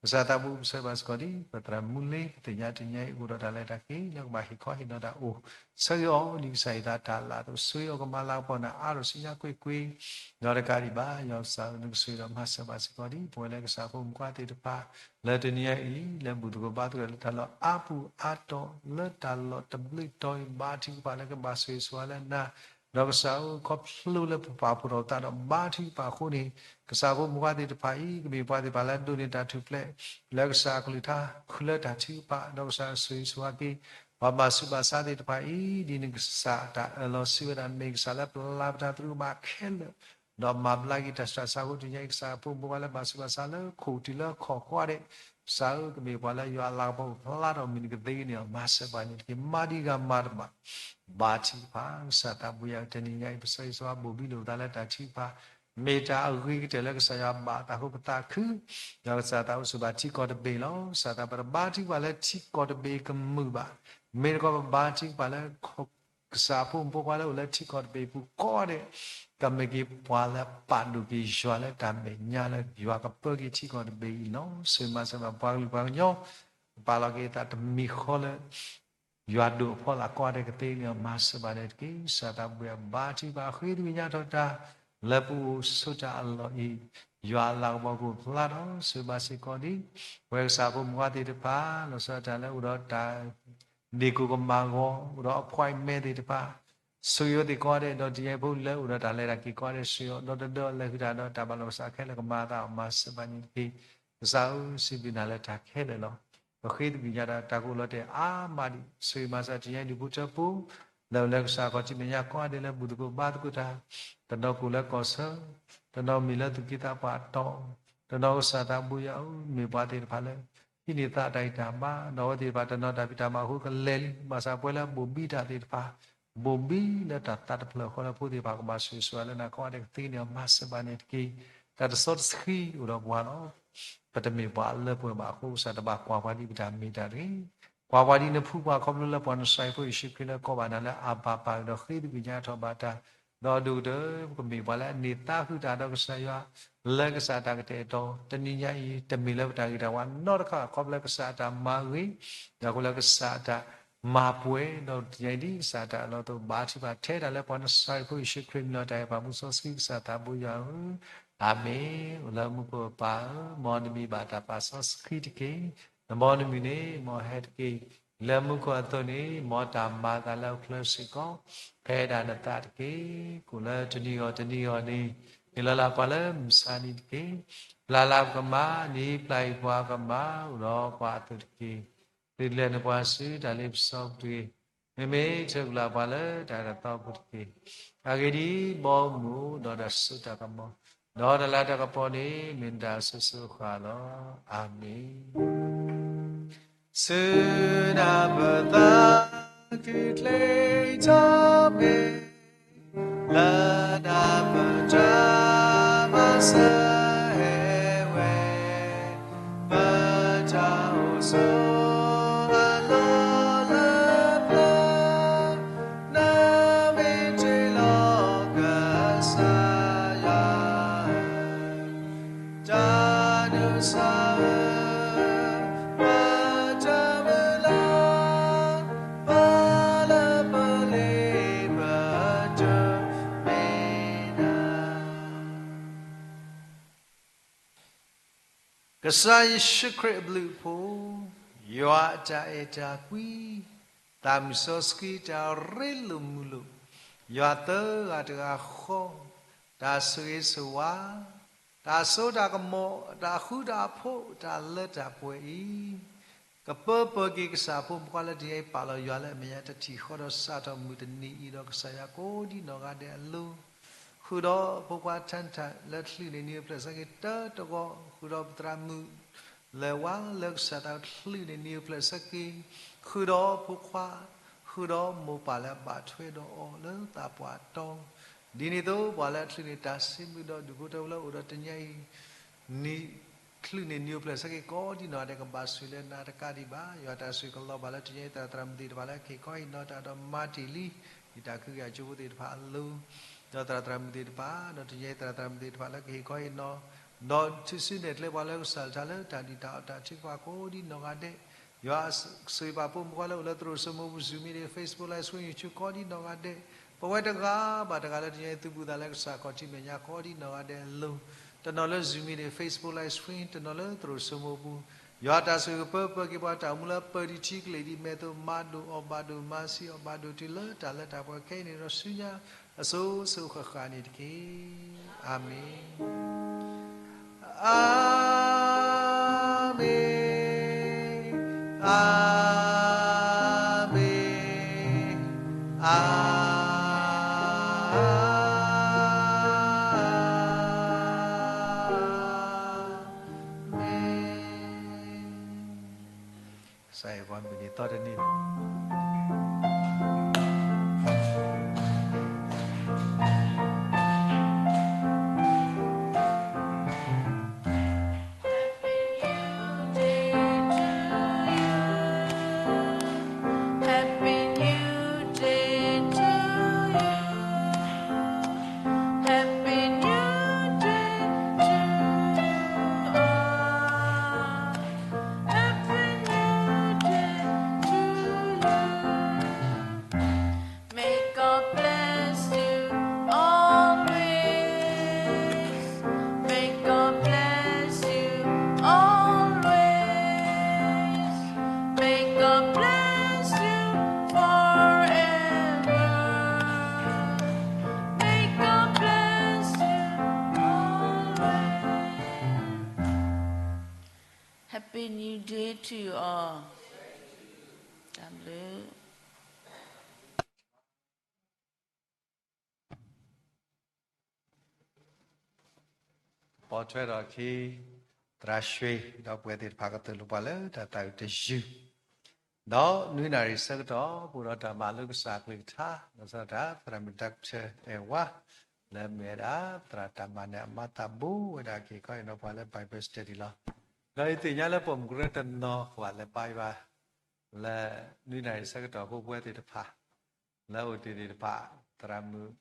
ကစၢ်သးဘိပဆၢဘၣ်စ့ၢ်ကီးဒ် ပသရၣ်မူလ့ ပသ့ၣ်ညါတနံၤညါအံၤ အိၣ်ဒီးတၢ်လဲၤတၢ်က့ၤ လၢကဘၣ်ဟ့ၣ်ခီဟ့ၣ်နီၤတၢ်အိၣ်, ဆၢဂ့ၤအီၤဒ်ကစၢ်ယွၤအတၢ်လၤအသိး ဆိၣ်ဂ့ၤအီၤကမၤလၤကပီၤနၤအါထီၣ်ဆူညါကွ့ၢ်ကွ့ၢ်, ဒီးတကးဒံးဘၣ် ယွၤကစၢ်ဧၢ နကဆိၣ်ဂ့ၤဒီးမၤစၢၤဘၣ်စ့ၢ်ကီးဒ် ပဝဲလၢကစၢ်ဖိမုၣ်ဖိခွါသ့ၣ်တဖၣ် လၢတနံၤညါအံၤ လၢဘူၣ်သကိးဘါသကိးလၢတၢ်လီၢ်အါပူၤအါတီၤ လၢတၢ်လီၢ်တဘျုးတီၤအံၤ ဘါထုကဖၣ်လၢကဘၣ်ဆိၣ်ဂ့ၤဆိၣ်ဝါလၢနၤ, ဒီးကစၢ်ဧၢ ခီဖျိလၢပပာ်ဖှိၣ်ထီၣ်ပသးဒီးဘါထုကဖၣ်အဃိန့ၣ်, ကစၢ်ဖိမုၣ်ဖိခွါသ့ၣ်တဖၣ်အံၤ ကမ့ၢ်ပှၤသ့ၣ်တဖၣ်လၢအဒိးန့ၢ်တၢ်ထူၣ်ဖျဲး လၢကစၢ်အကလုၢ်ကထါ ဃုလၢတၢ်ထုကဖၣ် ဒီးကစၢ်ဆိၣ်ဂ့ၤဆိၣ်ဝါက့ၤ ပှၤဘၣ်ဆူးဘၣ်ဆါသ့ၣ်တဖၣ်အံၤ ဒ်နကစၢ်တၢ်အၢၣ်လီၤစံးဝဲဒၣ် မ့ၢ်ကစၢ်လၢပျၢ်ပတၢ်သရူးကမၣ်ခဲလၢာ် ဒီးမၤဘျါက့ၤတၢ်ဆူးတၢ်ဆါအဃိ တနံၤညါအံၤ ကစၢ်ဖိမုၣ်ဖိခွါလၢဘၣ်ဆူးဘၣ်ဆါလၢခိၣ်တုၤလၢခီၣ်ကိးဂၤဒဲး, ကစၢ်ဧၢ ကမ့ၢ်ပှၤလၢယွၤအလၤကပီၤအိၣ်ဖျါထီၣ်မုၢ်နံၤကသ့န့ၣ် မၤစၢၤပှၤန့ၣ်တက့ၢ်. မၤဒံးဂၤမၤတဘၣ် ဘါထုကဖၣ် ကစၢ်သးဘိယွၤဧၢ တနံၤညါအံၤ ပဆၢဂ့ၤဆၢဝါဘိၣ်ဘံလိာ်ပသးလၢတၢ်ထုကဖၣ် မ့ၢ်တၢ်အဂ့ၤကတၢၢ်လၢကစၢ်ယွၤဘၣ်သးဃိပသးခု ဒီးကစၢ်သးအိၣ်ဆိးဘၣ်ထံကီၢ်တဘ့ၣ်လီၤ. ကစၢ်သးပတဘါထုကဖၣ်လၢထံကီၢ်တဘ့ၣ်ကမုာ်ဘၣ်. မ့ၢ်တခီပဘါထုကဖၣ်လၢ ကစၢ်ဖိမုၣ်ဖိခွါလၢအိၣ်လၢထံကီၢ်တဘ့ၣ်ပူၤကိးဂၤဒဲး ကမ့ၢ်က့ၤပှၤလၢပာ်ဒိၣ်က့ၤယွၤလၢတၢ်မဲာ်ညါလၢယွၤကပၢက့ၤထံကီၢ်တဘ့ၣ်အံၤလီၤ. ဆိၣ်ဂ့ၤမၤစၢၤဘၣ်ပှၤကလုာ်ပှၤကညီ ကပာ်လီၤက့ၤအသးတမံၤဃီလၢ ယွၤဒိၣ်အဖီလာ်ကိးဂၤဒဲးကသ့န့ၣ် မၤစၢၤဘၣ်န့ၣ်တက့ၢ်. ကစၢ်သးဘိယွၤဘါထုကဖၣ်ဃ့သကွံာ်ညါထီၣ်တၢ် လၢပအိၣ်ဆိးတၢ်အလီၢ်အံၤ ယွၤအလၤကပီၤကအိၣ်ဖျါထီၣ် ဆိၣ်ဂ့ၤဘၣ်စ့ၢ်ကီးဒ် ပဝဲကစၢ်ဖိမုၣ်ဖိခွါသ့ၣ်တဖၣ် လီၤဆီဒၣ်တၢ်လၢအိၣ်ဒီးတၢ် ဒ့ၣ်ကိၢ်ကမၣ်ဂီၤ အိၣ်ဒီး appointment သ့ၣ်တဖၣ် ဆိၣ်ဂ့ၤဝဲသ့ၣ်ကိးဂၤဒဲး ဒီးတနံၤညါအံၤဖိလၢအိၣ်ဒီးတၢ်လဲၤတၢ်က့ၤကိးဂၤဒဲး ဆိၣ်ဂ့ၤအီၤ ဒီးတဒၢအီၤလဲၤဃုာ်တၢ်ဒီးတၢ်ဘၣ်လီၤပသးခဲလၢာ်ကမၤအသးအီၤ မၤစၢၤဘၣ်န့ၣ်တက့ၢ်. ကစၢ်ဧၢ စံးဘျုးနၤလၢတၢ်ခဲလၢာ်လီၤ. ပဃ့သကွံာ်ညါတၢ်တၢ်ကအိၣ်လီၤတဲာ်အါမးဒံး ဆိၣ်ဂ့ၤမၤစၢၤတနံၤညါအံၤဒုးဖိထၢဖိ လၢအိၣ်လၢကစၢ်ခီၣ်ထံးမဲာ်ညါကိးဂၤဒဲးလၢဘူၣ်သကိးဘါသကိးတၢ် တနီၤကအိၣ်လၢကီၢ်ဆၢ တနီၤမ့ၢ်လၢသူၣ်က့သးပှၢ်တီၤ တနီၤကစၢ်သးဘိယွၤဧၢ မ့ၢ်ပှၤသ့ၣ်တဖၣ်လၢ ဟံးန့ၢ်သးတၢ်ဂံၢ်တၢ်ဘါ ဒီးအဝဲသ့ၣ်တဖၣ်တနီၤတၢ်ဖံးတၢ်မၤအဃိကလဲၤလံ ဘၣ်ဆၣ်ပဝဲလၢအဘိၣ်ဘံတၢ်သ့ၣ်တဖၣ် ဘိၣ်ဘံလၢတၢ်သးတဖျၢၣ်ဃီလၢဖိသ့ၣ်တဖၣ်ကဘၣ်ဆိၣ်ဂ့ၤဆိၣ်ဝါလၢနၤကိးဂၤဒဲးကသ့န့ၣ် မၤစၢၤဘၣ်န့ၣ်တက့ၢ်. တၢ်တစီတဆှံအိၣ်ဒီးပှၤလီၤ. ပတမ့ၢ်ပှၤအလၢပှဲၤဘၣ်အဃိ ကစၢ်တဘၣ်ကွၢ်ပှၤဒ်ပတၢ်မ့ၢ်တၢ်တဂ့ၤ ကွၢ်ပှၤဒ်နဖှူပှၤခီဖျိလၢပှၤနစၢ်ဖိယ့ၣ်ၡူးခရံာ်လၢကိးဘၣ်နၤလၢအဘၤပၢ်ဒီးဃ့သကွံာ်ညါထီၣ်ဘၣ်တၢ် ဒီးအဒိၣ်ကတၢၢ် ပကမ့ၢ်ပှၤလၢအန့ၢ်သါဃုာ်တၢ်ဒီးကစၢ်ယွၤ လၢကစၢ်တၢ်ကတဲာ်ကတီၤ တနံၤညါအံၤ တမ့ၢ်လၢပတၢ်ဂ့ၤတၢ်ဝါနီတခါ ခီဖျိလၢကစၢ်အတၢ်မၤဂ့ၤ ဒီးဃိလၢကစၢ်အတၢ်မၤပှဲၤ ဒီးတနံၤညါအံၤဒ်ကစၢ်အတၢ်အၢၣ်လီၤအသိး ဘါထုကဖၣ်ထဲတၢ်လၢပှၤနစၢ်ဖိယ့ၣ်ၡူးခရံာ်မံၤလီၤတၢ်အဲၣ်ပှၤမူစီဆှံကစၢ်သးဘိယွၤဧၢ အၤမ့ၣ်. အိၣ်လၢမူခိၣ်ပၢ်ဧၢ မ်နမံၤဘၣ်တၢ်ပာ်စီဆှံတက့ၢ်. နဘီနမုၢ်န့ၣ် မ်ဟဲတက့ၢ်. လၢမူခိၣ်အသိးန့ၣ် မ်တၢ်မၤအသးလၢအချၢစ့ၢ်ကီး ဖဲဒၣ်နသးတက့ၢ်. ကိၣ်လၢတနံၤဂီၢ်တနံၤဂီၢ်န့ၣ် ဟ့ၣ်လီၤလၢပှၤလၢမုၢ်ဆါနံၤတက့ၢ်. ပျၢ်လၢပကမၤ ဒ်ပျၢ်အံၤပှၤကမၤ အိၣ်ဒီးပှၤအသိးတက့ၢ်. သုတလဲၤနုာ်ပှၤဆူတၢ်လ့ပစီပူၤတဂ့ၤ. မ့မ့ၢ်ထုးကွံာ်လၢပှၤလၢတၢ်အၢတၢ်သီပူၤတက့ၢ်. အဂ့ၢ်ဒ်အံၤ, ဘီမုၢ်ဒီးတၢ်စိတၢ်ကမီၤ ဒီးတၢ်လၤတၢ်ကပီၤန့ၣ် မ့ၢ်နတၢ်အစိၤစိၤအဃၣ်လီၤ. အၤမ့ၣ်. ဆူနၢ်ပၢၢ်သးခုချ့ထီၣ်ဖဲ လၢနၢ်ပၢၢ်တၢ်မၤစၢၤဟဲဝဲ ပတၢ်အိၣ်ဆိးအလီၢ်လၢပျၢၤ နမ့ၢ်တ့ၢ်လီၤကစၢ်ယွၤဧၢ တၢ်ဒိးစၢ်ဧၢ ပတၢ်မုၢ်လၢ် ပလၢပလ့ပတမ့ၢ်နၤ ကစၢ်ယ့ၣ်ၡူးခရံာ်အဘျုးအဖှိၣ်, ယွၤအတၢ်အဲၣ်တၢ်ကွံ, သးမုၢ်စီဆှံတၢ်ရ့လိာ်မုာ်လိာ်, ယွၤသၢဂၤတဂၤဃီ, တၢ်ဆိၣ်ဂ့ၤဆိၣ်ဝါ, တၢ်စိတၢ်ကမီၤ, တၢ်ဃူတၢ်ဖိး, တၢ်လၢတၢ်ပှဲၤအံၤ, ကပၢပၢၢ်က့ၤကစၢ်ဖိမုၣ်ဖိခွါလၢတနံၤအံၤ ပာ်လီၤယွၤလၢအမဲာ်ညါတထံၣ်ဃီဒီးစးထီၣ်မုၢ်တနံၤအံၤဒီးကစၢ်ယွၤကိးဒံနီၢ်ဂၤဒဲးအလိၤ ဃုာ်ဒီးဖိခွါ ထၢၣ်ထၢၣ် လၢချုးန့ၣ်နံၤအိၣ်ဖျဲၣ်ဆၢက့ၤတၢ်တဂီၢ်, ဃုာ်ဒီးပသရၣ်မုၣ် လဲၤဝါလၢကစၢ်တၢ်ချုးန့ၣ်နံၤအိၣ်ဖျဲၣ်ဆၢက့ၤ, ဃုာ်ဒီးဖိခွါ, ဃုာ်ဒီးမိၢ်ပၢ်လၢအဘၣ်ထွဲဒီးအီၤလၢသးပှၢ်တီ, ဒ်န့ၣ်အသိး ပှၤလၢအချုးန့ၣ်တၢ်စံးဘျုးဒီးဒူၣ်ဖိထၢဖိလၢအိၣ်ဒီးတနံၤအံၤ နံၤ ချုးန့ၣ်နံၤအိၣ်ဖျဲၣ်ဆၢက့ၤကိးဒံနီၢ်ဂၤဒဲး ကဘၣ်ဆိၣ်ဂ့ၤလၢနၤတကးဒံးဘၣ်. ယွၤတၢ်ဆိၣ်ဂ့ၤကလီၤဘၣ်လၢတနံၤအံၤ သရၣ်သရၣ်မုၣ်သ့ၣ်တဖၣ်လၢကဟ့ၣ်ခီဟ့ၣ်နီၤတၢ်ဒီးမၤတ့ၢ်လံ ဒ်တၢ်ကဟုကယာ်ကၠိဖိသ့ၣ်တဖၣ်အလိၤ, ဒီးသရၣ်သရၣ်မုၣ်သ့ၣ်တဖၣ်, ဒီးတနံၤအံၤသရၣ်သရၣ်မုၣ်သ့ၣ်တဖၣ်လၢကဟ့ၣ်ခီဟ့ၣ်နီၤ, ဒီးထုးစုနဲၣ်ကျဲပှၤလၢကစၢ်တၢ်လၢတၢ်ဒံးတၢ်အီၣ်တၢ်ထုကဖၣ်ကိးဒံနီၢ်ဂၤဒဲး, ယွၤဆိၣ်ဂ့ၤပာ်ဖှိၣ်မုၣ်ခွါလၢအိၣ်လၢသရိာ်စိမိၢ်ပူၤ Zoom meeting, Facebook Live Stream, YouTube ကိးဒံနီၢ်ဂၤဒဲး, ပဝဲတဂၤဘၣ်တဂၤလၢတနံၤအံၤသုးဘူးသးလၢကစၢ်ခီၣ်ထံးမဲာ်ညါကိးဒံနီၢ်ဂၤဒဲးအလိၤ, တနီၤလၢ Zoom meeting, Facebook Live Stream, တနီၤလၢသရိာ်စိမိၢ်ပူၤ, ယွၤတၢ်ဆိၣ်ဂ့ၤကပၢပၢက့ၤပှၤတၢ်အိၣ်မူလၢပၢၢ်ဒံးထံကလ့ၢ်ဒံး မဲာ်သ့ၣ်မၤဒိၣ်အီၣ်ဘၣ်ဒိၣ် မၤဆံးအီၣ်ဘၣ်ဒိၣ်တုၤလၢတၢ်လၢတၢ်ပှဲၤခဲအံၤန့ၣ်ဒီးဆူညါ အစိၤစိၤဃၣ်ဃၣ်န့ၣ်တက့ၢ်. အၤမ့ၣ်, အၤမ့ၣ်, အၤမ့ၣ်, အၤမ့ၣ်. ကစၢ်ယွၤမ့ၢ်န့ၣ်သီတနံၤ Happy New Day to you. Happy New Day to you. Happy New Day to you. May God bless you always. May God bless you always. May God bless you forever. May God bless you always. Happy New Day to you all. တၢ်ဘျုး ပိာ်ထွဲထီၣ်အခံ သရၣ်ရွှ့ၣ် ဒီးပှၤသ့ၣ်တဖၣ်ကသိၣ်လိပှၤလၢတၢ်သးဝံၣ်တယုၢ်, ဒီးနွံနၣ်ရံၣ်ဆၢကတီၢ် ပအိၣ်ဒီးတၢ်မၤလိကစၢ်အကလုၢ်ကထါ လီၤဆီဒၣ်တၢ် သရၣ်မုၣ် Doctor အဲၣ်ဝါ လၢအမ့ၢ်ဝဲဒၣ် သရၣ်တၢ်မၤနၢၤအမၤသးဘူးဝဲဒၣ်က့ၤခီအံၤနီၤ ပှၤလၢ Bible Study လီၤ. ဒီးယသ့ၣ်ညါလၢပိာ်မုၣ်ကရၢတနီၤ ပှၤလဲၤပာ်ယွၤ လၢနွံနၣ်ရံၣ်ဆၢကတီၢ် ဖိပဝဲသ့ၣ်တဖၣ် လၢအအိၣ်တ့ၢ်သ့ၣ်တဖၣ် သရၣ်မုၣ်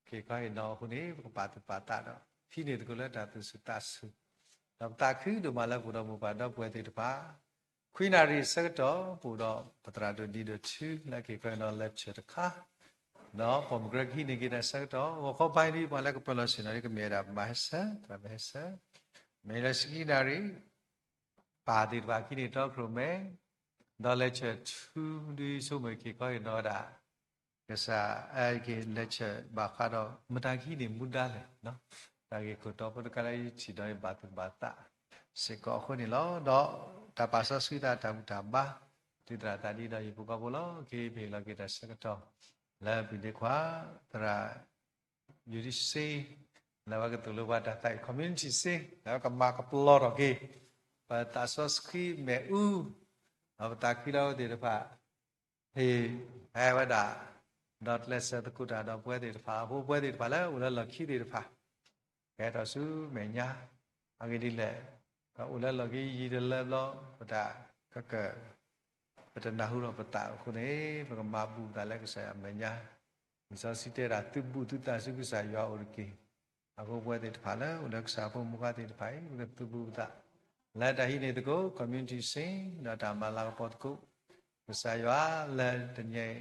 က့ၤခီအံၤနီၤအဃိန့ၣ် ပကပာ်သူၣ်ပာ်သးဒီး ဟံးန့ၢ်သကိးလၢတၢ်သူၣ်ဆူၣ်သးဆူၣ်, ဒီးပသးခုဒိၣ်မးလၢပအိၣ်ဒီးမိၢ်ပၢ်ဒီပုၢ်ဝဲၢ်သ့ၣ်တဖၣ်, ခွံနၣ်ရံၣ်ဆၢကတီၢ် ပအိၣ်ဒီးပသရၣ်ဒိၣ်နံၤဒိၣ်ထူ လၢက့ၤခီအံၤနီၤ lecture တခါ, ဒီးပိာ်မုၣ်ကရၢကဟံးန့ၢ်က့ၤတၢ်ဆၢကတီၢ် ဂီၤခီဖဲအံၤဒ်ပှၤလၢကပၢၤလီၢ်ဆ့ၣ်နီၤဒ်ကမ့ၢ်ဝဲဒၣ်မၤဟဲဆၢ သရၣ်မၤဟဲဆၢ, မ့ၢ်လၢဆံခံနၣ်ရံၣ် ပၢ်သ့ၣ်တဖၣ်ကဟံးန့ၢ်တီခိၣ်ရိၣ်မဲ, ဒီး lecture ထူ ဒ်ဆိကမိၣ်က့ၤခီအံၤနီၤဝဲဒၣ် ကစၢ်အက့ၤ lecture ဘၣ်ဃးဒီး မတၤကဟံးန့ၢ်မူဒါလဲၣ်, တၢ်ဂ့ၢ်ခိၣ်တီဖိတခါလၢယထံၣ်ဒီးယဘၣ်သူၣ်ဘၣ်သးစ့ၢ်ကီးအဃိန့ၣ်လီၤ. ဒီးတၢ်ပာ်စီဆှံသးတၢ်ဘူၣ်တၢ်ဘါ တုၤသရၣ်သးဒ်ဒီးယပူၤကီၢ်ဖိလီၤ. က့ၤပဟ့ၣ်လီၤက့ၤတၢ်ဆၢကတီၢ် လၢပဒ့ခွါ သရၣ် ယူၤဒံစ့ လၢအဝဲကသိၣ်လိပှၤတၢ်သးအံၤ community စ့ လၢအဝဲကမၤကပျီထီၣ်က့ၤ ပသးစီဆှံမ့ၣ်အူ, ဒီးပသးခုလၢအဝဲသ့ၣ်တဖၣ် ဟ့ၣ်ဟဲဝဲဒၣ် ဒီးကျဲးစၢးသကိးတၢ်ဒီးပဝဲသ့ၣ်တဖၣ်အဃိ ပဝဲသ့ၣ်တဖၣ်လၢအိၣ်လၢလီၢ်ခံသ့ၣ်တဖၣ် ကဟဲထီၣ်ဆူမဲာ်ညါ အဂ့ၢ်ဒ်လဲၣ်, ပအိၣ်လၢလီၢ်ခံယံာ်တလၢဘျီ ပတၢ်ကကၢၢ် ပတနၢ်ဟူထီၣ်ပသးအဃိန့ၣ် ပကမၤဘူၣ်ပသးလၢကစၢ်ယွၤအမဲာ်ညါ, လံာ်စီဆှံတဲဒၣ် သုးဘူးသုသးဆူကစၢ်ယွၤအအိၣ်တက့ၢ်. အဃိပဝဲသ့ၣ်တဖၣ်လၢအိၣ်လၢကစၢ်ဖိမုၣ်ဖိခွါသ့ၣ်တဖၣ်အံၤ ပကသုးဘူးပသး လၢတၢ်ဟံးန့ၢ်သကိး community စ့ ဒီးတၢ်မၤလၤကပီၤသကိး ကစၢ်ယွၤလၢတနံၤ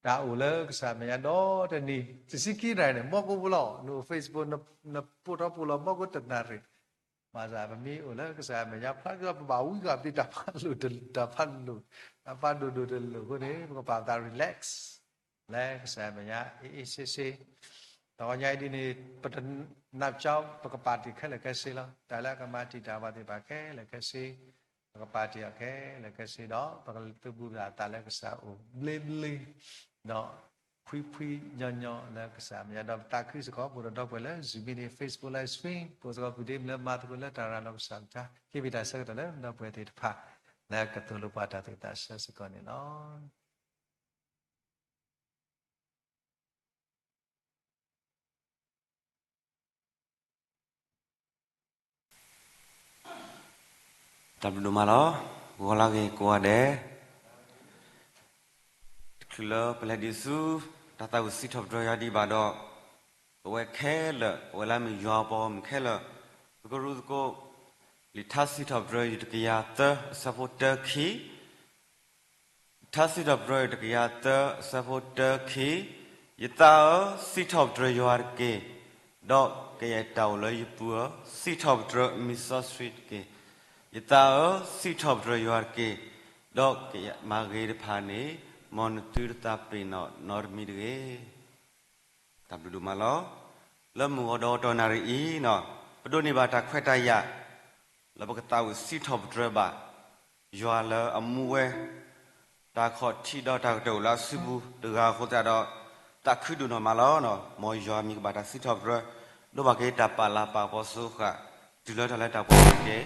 တၢ်အိၣ်လၢကစၢ်အမဲာ်ညါဒီတနံၤ တဆံခံနၣ်ရံၣ်န့ၣ် မီၢ်ကိၣ်ဖိလီၤ. နအိၣ် Facebook နပိာ်ထီၣ်ပူၤလီၤ မီၢ်ကိၣ်တနၣ်ရံၣ်, ဘၣ်ဆၣ်ပမ့ၢ်အိၣ်လၢကစၢ်အမဲာ်ညါဖျါဒီး ပဘၣ်ဝံဃာ်ပတံၤတၢ်ဖးလိာ် တၢ်ဖးလိာ် တၢ်ဖးဒိၣ်ဒိၣ်တလိၣ်အဃိန့ၣ် ပကပာ်ပသး relax လၢကစၢ်အမဲာ်ညါ အ့ၣ်အ့ၣ်ဆ့ဆ့, တဂီၤညါအံၤဒ်န့ၣ် ပတနၢ်ပကၠီ ပကပာ်တ့ၢ်ခဲလၢာ်ခဲဆ့လီၤ. တၢ်လၢအကမၤတံာ်တာ်ပှၤသ့ၣ်တဖၣ်ခဲလၢာ်ခဲဆ့ ပကပာ်တ့ၢ်အီၤခဲလၢာ်ခဲဆ့ဒီး ပကသုးဘူးပသးလၢကစၢ်အအိၣ်ဘျ့ဘျ့, ဒီး ဖှံဖှံညီညီလၢကစၢ်မဲာ်ညါ ဒီးပသးခုစ့ၢ်ကီး ပအိၣ်ဒီးဒီပုၢ်ဝဲၢ်လၢ Zoom meeting, Facebook live stream ပအိၣ်စ့ၢ်ကီး ပူၤဒ့မုၢ်လၢမၤသကိးလၢတၢ်ရၤလီၤကစၢ်ကစၢ် ဟ့ၣ်ဂံၢ်ဘါဆၢကတီၢ်လၢဒီပုၢ်ဝဲၢ်သ့ၣ်တဖၣ် လၢကသိၣ်လိပှၤတၢ်သူၣ်ဝံၣ်သးဆၢစ့ၢ်ကီးန့ၣ်လီၤ. တၢ်ဘျုးဒိၣ်မးလီၤ. ဂီၤလၢဂ့ၤကိးဂၤဒဲး, တချုးလၢပလဲၤဒံးဆူ တၢ်သးဝံၣ်စံးထီၣ်ပတြၢၤယွၤဒံးဘၣ်ဒီး, ပဝဲခဲလၢာ် ပဝဲလၢမ့ၢ်ယွၤပှၤဂီၢ်မုၢ်ခဲလၢာ်, ပကရူၢ်သကိး လံာ်ထါစံးထီၣ်ပတြၢၤ ယူၢ်တကယၤသၢ အဆၢဖိတၢ ခံ ထါစံးထီၣ်ပတြၢၤ ယူၢ်တကယၤသၢ အဆၢဖိတၢ ခံ, ယသးဧၢ, စံးထီၣ်ပတြၢၤယွၤတက့ၢ်, ဒီးကယဲၢ်တၢ်အိၣ်လၢယပူၤဧၢ, စံးထီၣ်ပတြၢၤမံၤစီဆှံတက့ၢ်. ယသးဧၢ, စံးထီၣ်ပတြၢၤယွၤတက့ၢ်, ဒီးကယဲၢ်မၤဂ့ၤတဖၣ်န့ၣ်, မ်နသုတသးပ့ၤနီၣ်နီတမံၤတဂ့ၤ. တၢ်ဘျုးဒိၣ်မးလီၤ. လၢမုၢ်ဂီၤဒီးတီၢ်နၣ်ရံၣ်အံၤ, ပဒိးန့ၢ်ဘၣ်တၢ်ခွဲးတၢ်ယာ် လၢပကသးဝံၣ်စံးထီၣ်ပတြၢၤဘၣ် ယွၤလၢအမူဝဲ တၢ်ခီၣ်ထံးဒီးတၢ်ကတၢၢ်အိၣ်လၢအစုပူၤတဂၤအဃိသတးဒီး, သးခုဒိၣ်နီၢ်မးလီၤ. မ်ယွၤမံၤကဘၣ်တၢ်စံးထီၣ်ပတြၢၤ, ဒိးဘၣ်က့ၤတၢ်ပာ်လၤပာ်ပီၤစိဃာ် တုၤလၢတၢ်လၢတၢ်ပှဲၤတက့ၢ်.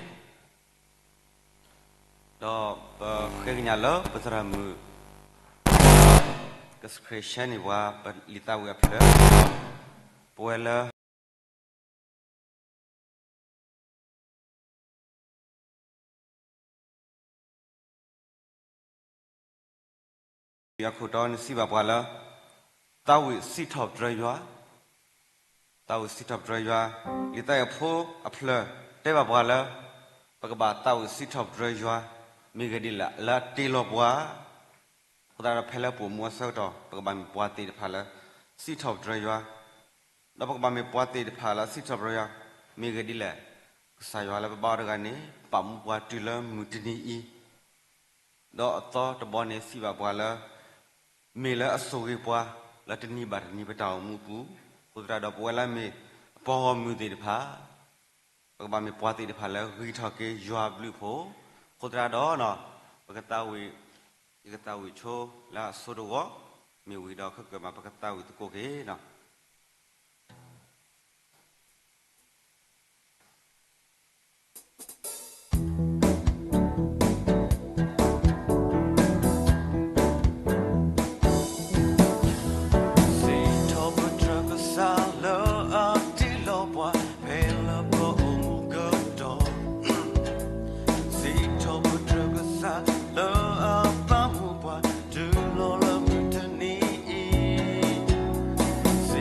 ဒီးပဃ့ကညးလၢပသရၣ်မုၣ် ကစံးဆှၢန့ၢ်ပှၤ ပလံာ်သးဝံၣ်အဖျၢၣ်, ပဝဲလၢ အခိၣ်တီန့ၣ်စံးဘၣ်ပှၤလၢ သးဝံၣ်စံးထီၣ်ပတြၢၤယွၤ, သးဝံၣ်စံးထီၣ်ပတြၢၤယွၤ, လံာ်သးဝံၣ်ဖိအဖျၢၣ်တဲဘၣ်ပှၤလၢ ပကဘၣ်သးဝံၣ်စံးထီၣ်ပတြၢၤယွၤ မ့ၢ်ဂ့ၤဒ်လဲၣ် လၢအတ့လီၤပှၤ, အဃိသတးဒီးဖဲလၢပအိၣ်မူအဆၢကတီၢ် ပကဘၣ်မ့ၢ်ပှၤသ့ၣ်တဖၣ်လၢ စံးထီၣ်ပတြၢၤယွၤ, ဒီးပကဘၣ်မ့ၢ်ပှၤသ့ၣ်တဖၣ်လၢစံးထီၣ်ပတြၢၤယွၤ, မ့ၢ်ဂ့ၤဒ်လဲၣ်, ကစၢ်ယွၤလၢပဘါအီၤတဂၤန့ၣ် ပာ်မူပှၤတုၤလၢမုၢ်တနံၤအံၤ ဒီးအသီတဘီန့ၣ်စံးဘၣ်ပှၤလၢ မ့ၢ်လၢအဆိၣ်ဂ့ၤပှၤ လၢတနံၤဘၣ်တနံၤပတၢ်အိၣ်မူအပူၤ, အဃိသတးဒီးပဝဲလၢမ့ၢ်ပှၤဂီၢ်မုၢ်သ့ၣ်တဖၣ် ပကဘၣ်မ့ၢ်ပှၤသ့ၣ်တဖၣ်လၢဂံၢ်ထီၣ်က့ၤယွၤဘျုးဖှိၣ်, အဃိသတးဒီး ပကသးဝံၣ် ယကသးဝံၣ်ဆိလၢအဆိတဂီၢ်, မ့ၢ်ဝံၤဒီးခဲကၢၤမး ပကသးဝံၣ်သကိးက့ၤနီၤ. စံးထီၣ်ပတြၢၤကစၢ်လၢအတ့လီၤပှၤ ဖဲလၢပအိၣ်မူကတီၢ်, စံးထီၣ်ပတြၢၤကစၢ်လၢအပာ်မူပှၤ တုၤလီၤလၢမုၢ်တနံၤအံၤ,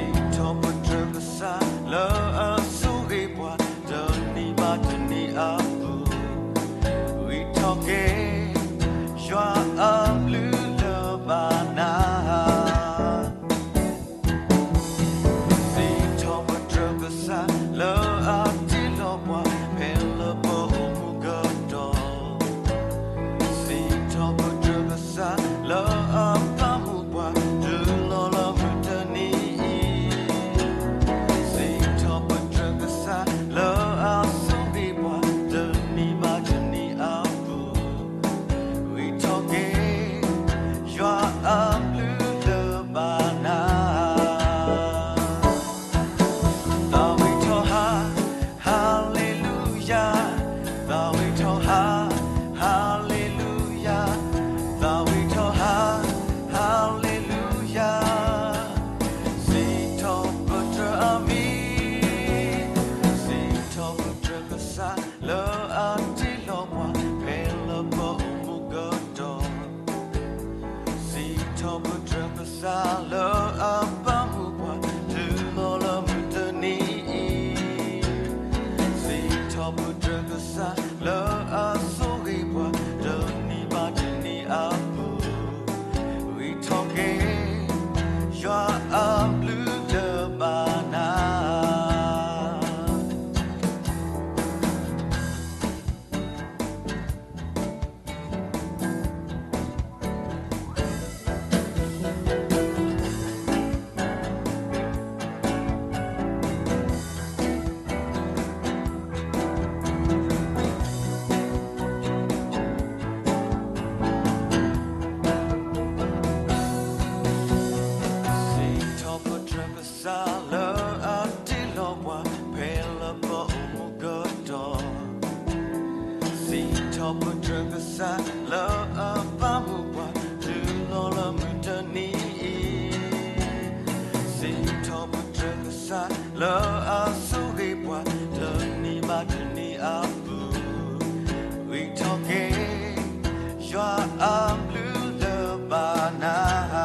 ယွၤအဘျုးလၢဘၣ်နၤ,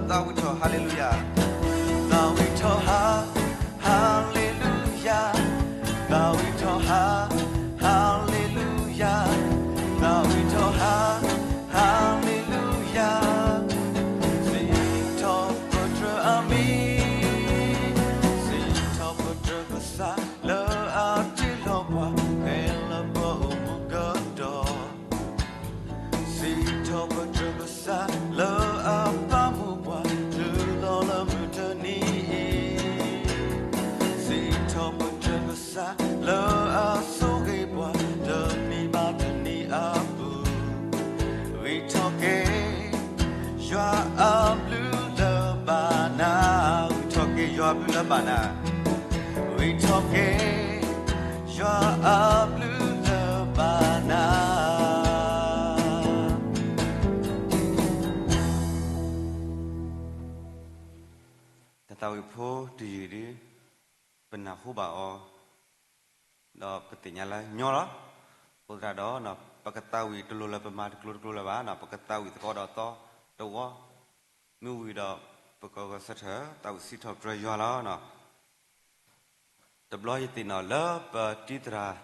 သးဝံၣ်ထီၣ် ဟါလ့လူယၤ, သးဝံၣ်ထီၣ် ဟါ, ဟါလ့လူယၤ, သးဝံၣ်ထီၣ် ဟါ, ဟါလ့လူယၤ, သးဝံၣ်ထီၣ် ဟါ, ဟါလ့လူယၤ, စံးထီၣ်ပတြၢၤအမံၤ, စံးထီၣ်ပတြၢၤကစၢ်လၢအတ့လီၤပှၤ ဖဲလၢပအိၣ်မူကတီၢ် စံးထီၣ်ပတြၢၤကစၢ်လၢအပာ်မူပှၤ တုၤလီၤလၢမုၢ်တနံၤအံၤ, စံးထီၣ်ပတြၢၤကစၢ်လၢအဆိၣ်ဂ့ၤပှၤ တနံၤဘၣ်တနံၤအပူၤ, ဂံၢ်ထီၣ်က့ၤ ယွၤအဘျုးလၢဘၣ်နၤ, ဂံၢ်ထီၣ်က့ၤ ယွၤအဘျုးလၢဘၣ်နၤ, ဂံၢ်ထီၣ်က့ၤ ယွၤအဘျုးလၢဘၣ်နၤ. ကသးဝံၣ်ဖိတယုၢ်ဒု, ပနၢ်ဟူဘၣ်အီၤ ဒီးပသ့ၣ်ညါလၢညီလီၤ. အဃိသတးဒီး ပကသးဝံၣ်တလိၣ်လၢပမၤတကျိၤတကျိၤလၢၤဘၣ်, ပကသးဝံၣ်သကိးဒီးသီတဝီ, မ့ၢ်ဝံၤဒီး ပကဂဲၤဆၢထၢၣ် သးဝံၣ်စံးထီၣ်ပတြၢၤယွၤလီၤ. တဘျီယသ့ၣ်နီၣ်လၢပတံၤသရၣ်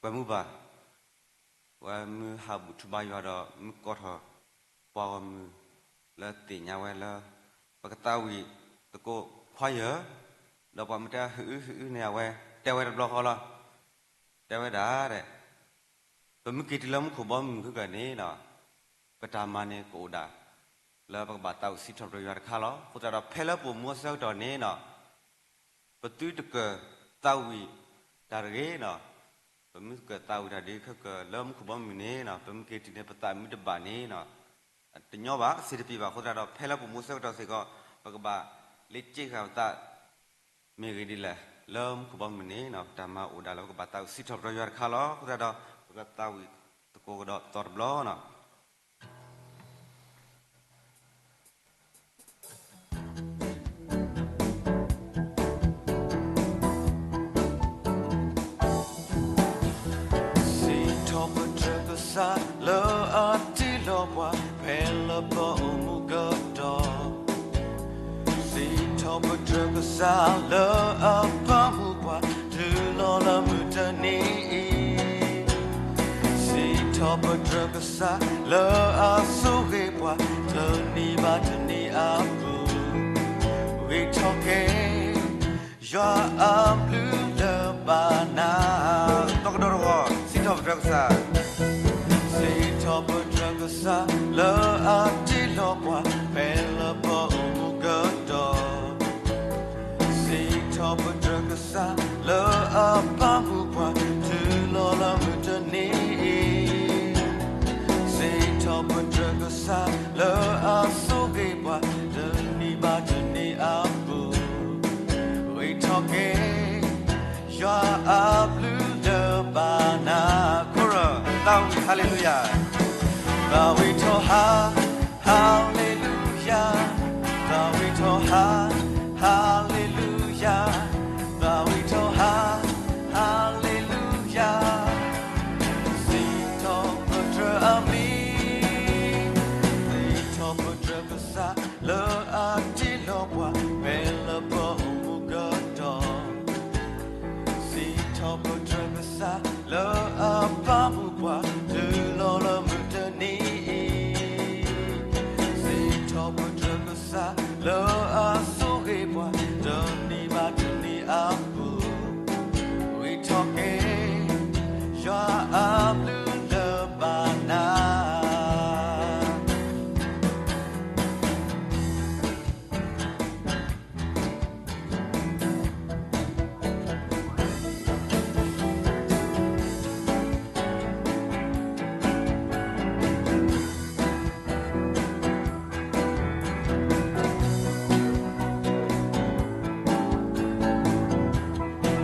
ပှၤမုၢ်ဘၣ် ဝဲမုၢ်ဟးဘူၣ်ထူဘါယွၤဒီး မုၢ်ကိးထီၣ်ပှၤဂီၢ်မုၢ် လၢသ့ၣ်ညါဝဲလၢ ပကသးဝံၣ်သကိး choir, ဒီးပှၤမ့ၢ်တဲ ဟုအု ဟုအု န့ၣ် အဝဲတဲဝဲတဘျီဃီလီၤ. တဲဝဲဒၣ် ပမ့ၢ်က့ၤတုၤလၢမူခိၣ်ဘီမုၢ်ခဲကၢၢ်န့ၣ် ပတၢ်မၤန့ၣ်ကအိၣ်ဒၣ် လၢပကဘၣ်သးဝံၣ်စံးထီၣ်ပတြၢၤယွၤတခါလီၤ. အဃိသတးဒီး ဖဲလၢပအိၣ်မူအဆၢကတီၢ်န့ၣ် ပသုတကၢၢ်သးဝံၣ်တၢ်တဂ့ၤ, ပမ့ၢ်ကၢၢ်သးဝံၣ်တၢ်ဒ်ခဲကၢၢ်လၢမူခိၣ်ဘီမုၢ်န့ၣ် ပမ့ၢ်က့ၤတုၤန့ၣ် ပသးမံတဘၣ်န့ၣ် တညီဘၣ် စံးတပံၤဘၣ်. အဃိသတးဒီး ဖဲလၢပအိၣ်မူအဆၢကတီၢ်စ့ၢ်ကီး ပကဘၣ်လ့စ့ဃာ်ပသး မ့ၢ်ဂ့ၤဒ်လဲၣ် လၢမူခိၣ်ဘီမုၢ်န့ၣ် တၢ်မၤအိၣ်ဒၣ်လၢပကဘၣ်သးဝံၣ်စံးထီၣ်ပတြၢၤယွၤတခါလီၤ. အဃိသတးဒီး ပကသးဝံၣ်သကိးကဒီးသီတဘျီန့ၣ် စံးထီၣ်ပတြၢၤကစၢ်လၢအတ့လီၤပှၤ ဖဲလၢပအိၣ်မူကတီၢ်, စံးထီၣ်ပတြၢၤကစၢ်လၢအပာ်မူပှၤ တုၤလီၤလၢမုၢ်တနံၤအံၤ, စံးထီၣ်ပတြၢၤကစၢ်လၢအဆိၣ်ဂ့ၤပှၤ တနံၤဘၣ်တနံၤအပူၤ, ဂံၢ်ထီၣ်က့ၤ ယွၤအဘျုးလၢဘၣ်နၤ, သီကဒီးတဝီ, စံးထီၣ်ပတြၢၤကစၢ်, စံးထီၣ်ပတြၢၤကစၢ်လၢအတ့လီၤပှၤ ဖဲလၢပအိၣ်မူကတီၢ်, စံးထီၣ်ပတြၢၤကစၢ်လၢအပာ်မူပှၤ တုၤလီၤလၢမုၢ်တနံၤအံၤ, စံးထီၣ်ပတြၢၤကစၢ်လၢအဆိၣ်ဂ့ၤပှၤ တနံၤဘၣ်တနံၤအပူၤ, ဂံၢ်ထီၣ်က့ၤ ယွၤအဘျုးလၢဘၣ်နၤ, ခိရၢ်, သးဝံၣ် ဟါလ့လူယၤ, သးဝံၣ်ထီၣ် ဟါ, ဟါလ့လူယၤ, သးဝံၣ်ထီၣ် ဟါ, ဟါလ့လူယၤ, သးဝံၣ်ထီၣ် ဟါ, ဟါလ့လူယၤ, စံးထီၣ်ပတြၢၤအမံၤ, စံးထီၣ်ပတြၢၤကစၢ် လၢအတ့လီၤပှၤ ဖဲလၢပအိၣ်မူကတီၢ်, စံးထီၣ်ပတြၢၤကစၢ်လၢအပာ်မူပှၤ တုၤလီၤလၢမုၢ်တနံၤအံၤ, စံးထီၣ်ပတြၢၤကစၢ်လၢအဆိၣ်ဂ့ၤပှၤ တနံၤဘၣ်တနံၤအပူၤ, ဂံၢ်ထီၣ်က့ၤ ယွၤအဘျုးလၢဘၣ်နၤ.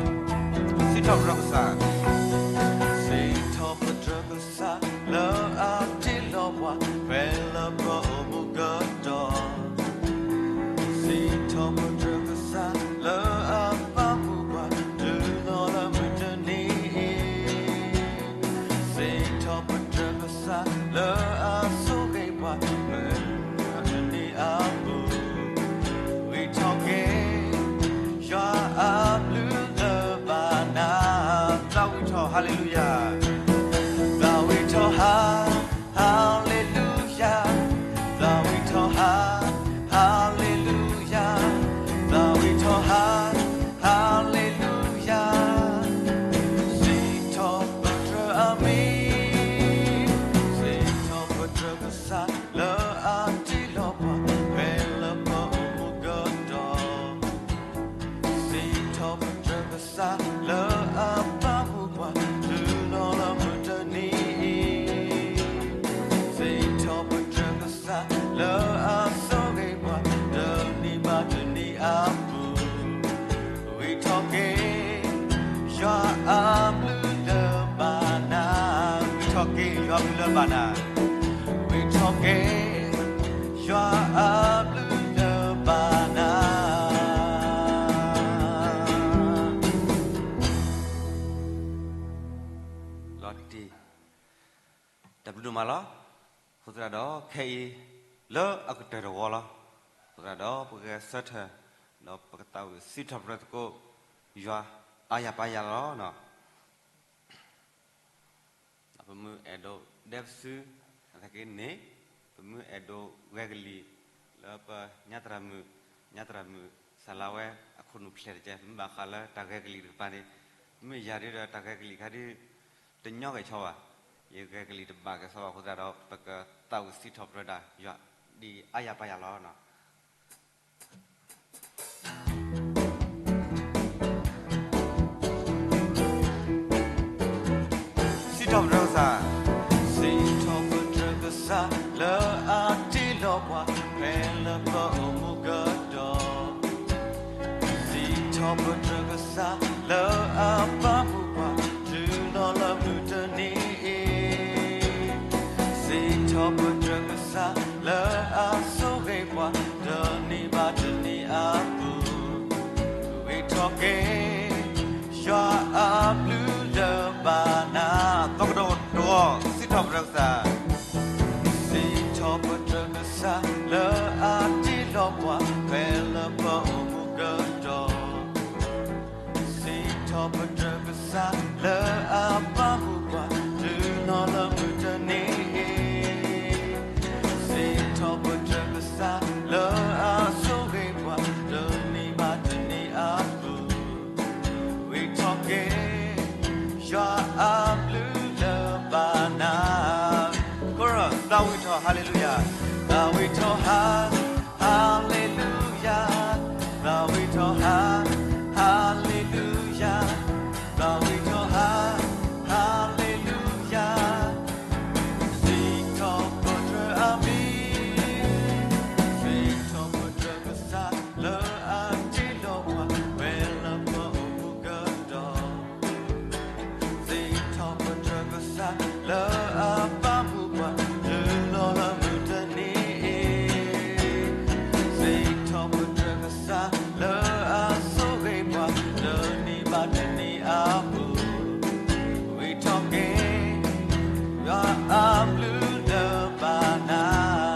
စံးထီၣ်ပတြၢၤကစၢ်, စံးထီၣ်ပတြၢၤကစၢ်လၢအတ့လီၤပှၤ ဖဲလၢပအိၣ်မူကတီၢ်, စံးထီၣ်ပတြၢၤကစၢ်လၢအပာ်မူပှၤ တုၤလီၤလၢမုၢ်တနံၤအံၤ, စံးထီၣ်ပတြၢၤကစၢ်လၢအ လၢအဆိၣ်ဂ့ၤပှၤ တနံၤဘၣ်တနံၤအပူၤ, ဝံထီၣ်က့ၤ ယွၤအဘျုးလၢဘၣ်နၤ, ဝံထီၣ်က့ၤ ယွၤအဘျုးလၢဘၣ်နၤ, ဝံထီၣ်က့ၤ ယွၤအဘျုးလၢဘၣ်နၤ လီၤတံၢ် တၢ်ဘျုးဒိၣ်မးလီၤ. အဃိသတးဒီး ခဲအံၤ လၢအကတၢၢ်တဝီလီၤ. အဃိသတးဒီး ပကဂဲၤဆၢထၢၣ် ဒီးပကသးဝံၣ်စံးထီၣ်ပတြၢၤသကိး ယွၤအါယၤပါယၤလီၤ. ပမ့ၢ်အဲၣ်ဒိးဒဲပစု အသးက့န့ၣ် ပမ့ၢ်အဲၣ်ဒိးဂဲၤကလံၣ် လၢပညါသရၣ်မုၣ် ညါသရၣ်မုၣ် စၢ်လါဝဲအခိၣ်နူာ်ဖျဲၣ်တကဲ ပမ့ၢ်ဘၣ်ဃးလၢတၢ်ဂဲၤကလံၣ်တကပၤန့ၣ် မ့ၢ်ယၤဒ်ဒီးတၢ်ဂဲၤကလံၣ်ခါဒ် တညီဂဲၤဆီဘၣ်, ယဂဲၤကလံၣ်တဘၣ်ကဲဆီဘၣ်အဃိသတးဒီး ပကသးဝံၣ်စံးထီၣ်ပတြၢၤတၢ် ယွၤဒ်အါယၤပါယၤလီၤ. စံးထီၣ်ပတြၢၤကစၢ်, စံးထီၣ်ပတြၢၤကစၢ် လၢအတ့လီၤပှၤ ဖဲလၢပအိၣ်မူကတီၢ် စံးထီၣ်ပတြၢၤကစၢ် လၢအပာ်မူပှၤ တုၤလီၤလၢမုၢ်တနံၤအံၤ, စံးထီၣ်ပတြၢၤကစၢ် လၢအဆိၣ်ဂ့ၤပှၤ တနံၤဘၣ်တနံၤအပူၤ, ဝံထီၣ်က့ၤ ယွၤအဘျုးလၢဘၣ်နၤ, သီကဒီးတဂီၤ စံးထီၣ်ပတြၢၤကစၢ်, စံးထီၣ်ပတြၢၤကစၢ် လၢအတ့လီၤပှၤ ဖဲလၢပအိၣ်မူကတီၢ် စံးထီၣ်ပတြၢၤကစၢ် လၢအပာ်မူပှၤ တုၤလီၤလၢမုၢ်တနံၤအံၤ, စံးထီၣ်ပတြၢၤကစၢ် လၢအဆိၣ်ဂ့ၤပှၤ တနံၤဘၣ်တနံၤအပူၤ, ဝံထီၣ်က့ၤ ယွၤအဘျုးလၢဘၣ်နၤ, ကရၢ သးဝံၣ်ထီၣ် ဟါလ့လူယၤ, သးဝံၣ်ထီၣ် ဟါ, ဟါလ့လူယၤ, သးဝံၣ်ထီၣ် ဟါ, ဟါလ့လူယၤ, သးဝံၣ်ထီၣ် ဟါ, ဟါလ့လူယၤ, စံးထီၣ်ပတြၢၤအမံၤ, စံးထီၣ်ပတြၢၤကစၢ် လၢအတ့လီၤပှၤ ဖဲလၢပအိၣ်မူကတီၢ် စံးထီၣ်ပတြၢၤကစၢ် လၢအပာ်မူပှၤ တုၤလီၤလၢမုၢ်တနံၤအံၤ, စံးထီၣ်ပတြၢၤကစၢ် လၢအဆိၣ်ဂ့ၤပှၤ တနံၤဘၣ်တနံၤအပူၤ, ဝံထီၣ်က့ၤ ယွၤအဘျုးလၢဘၣ်နၤ စံးထ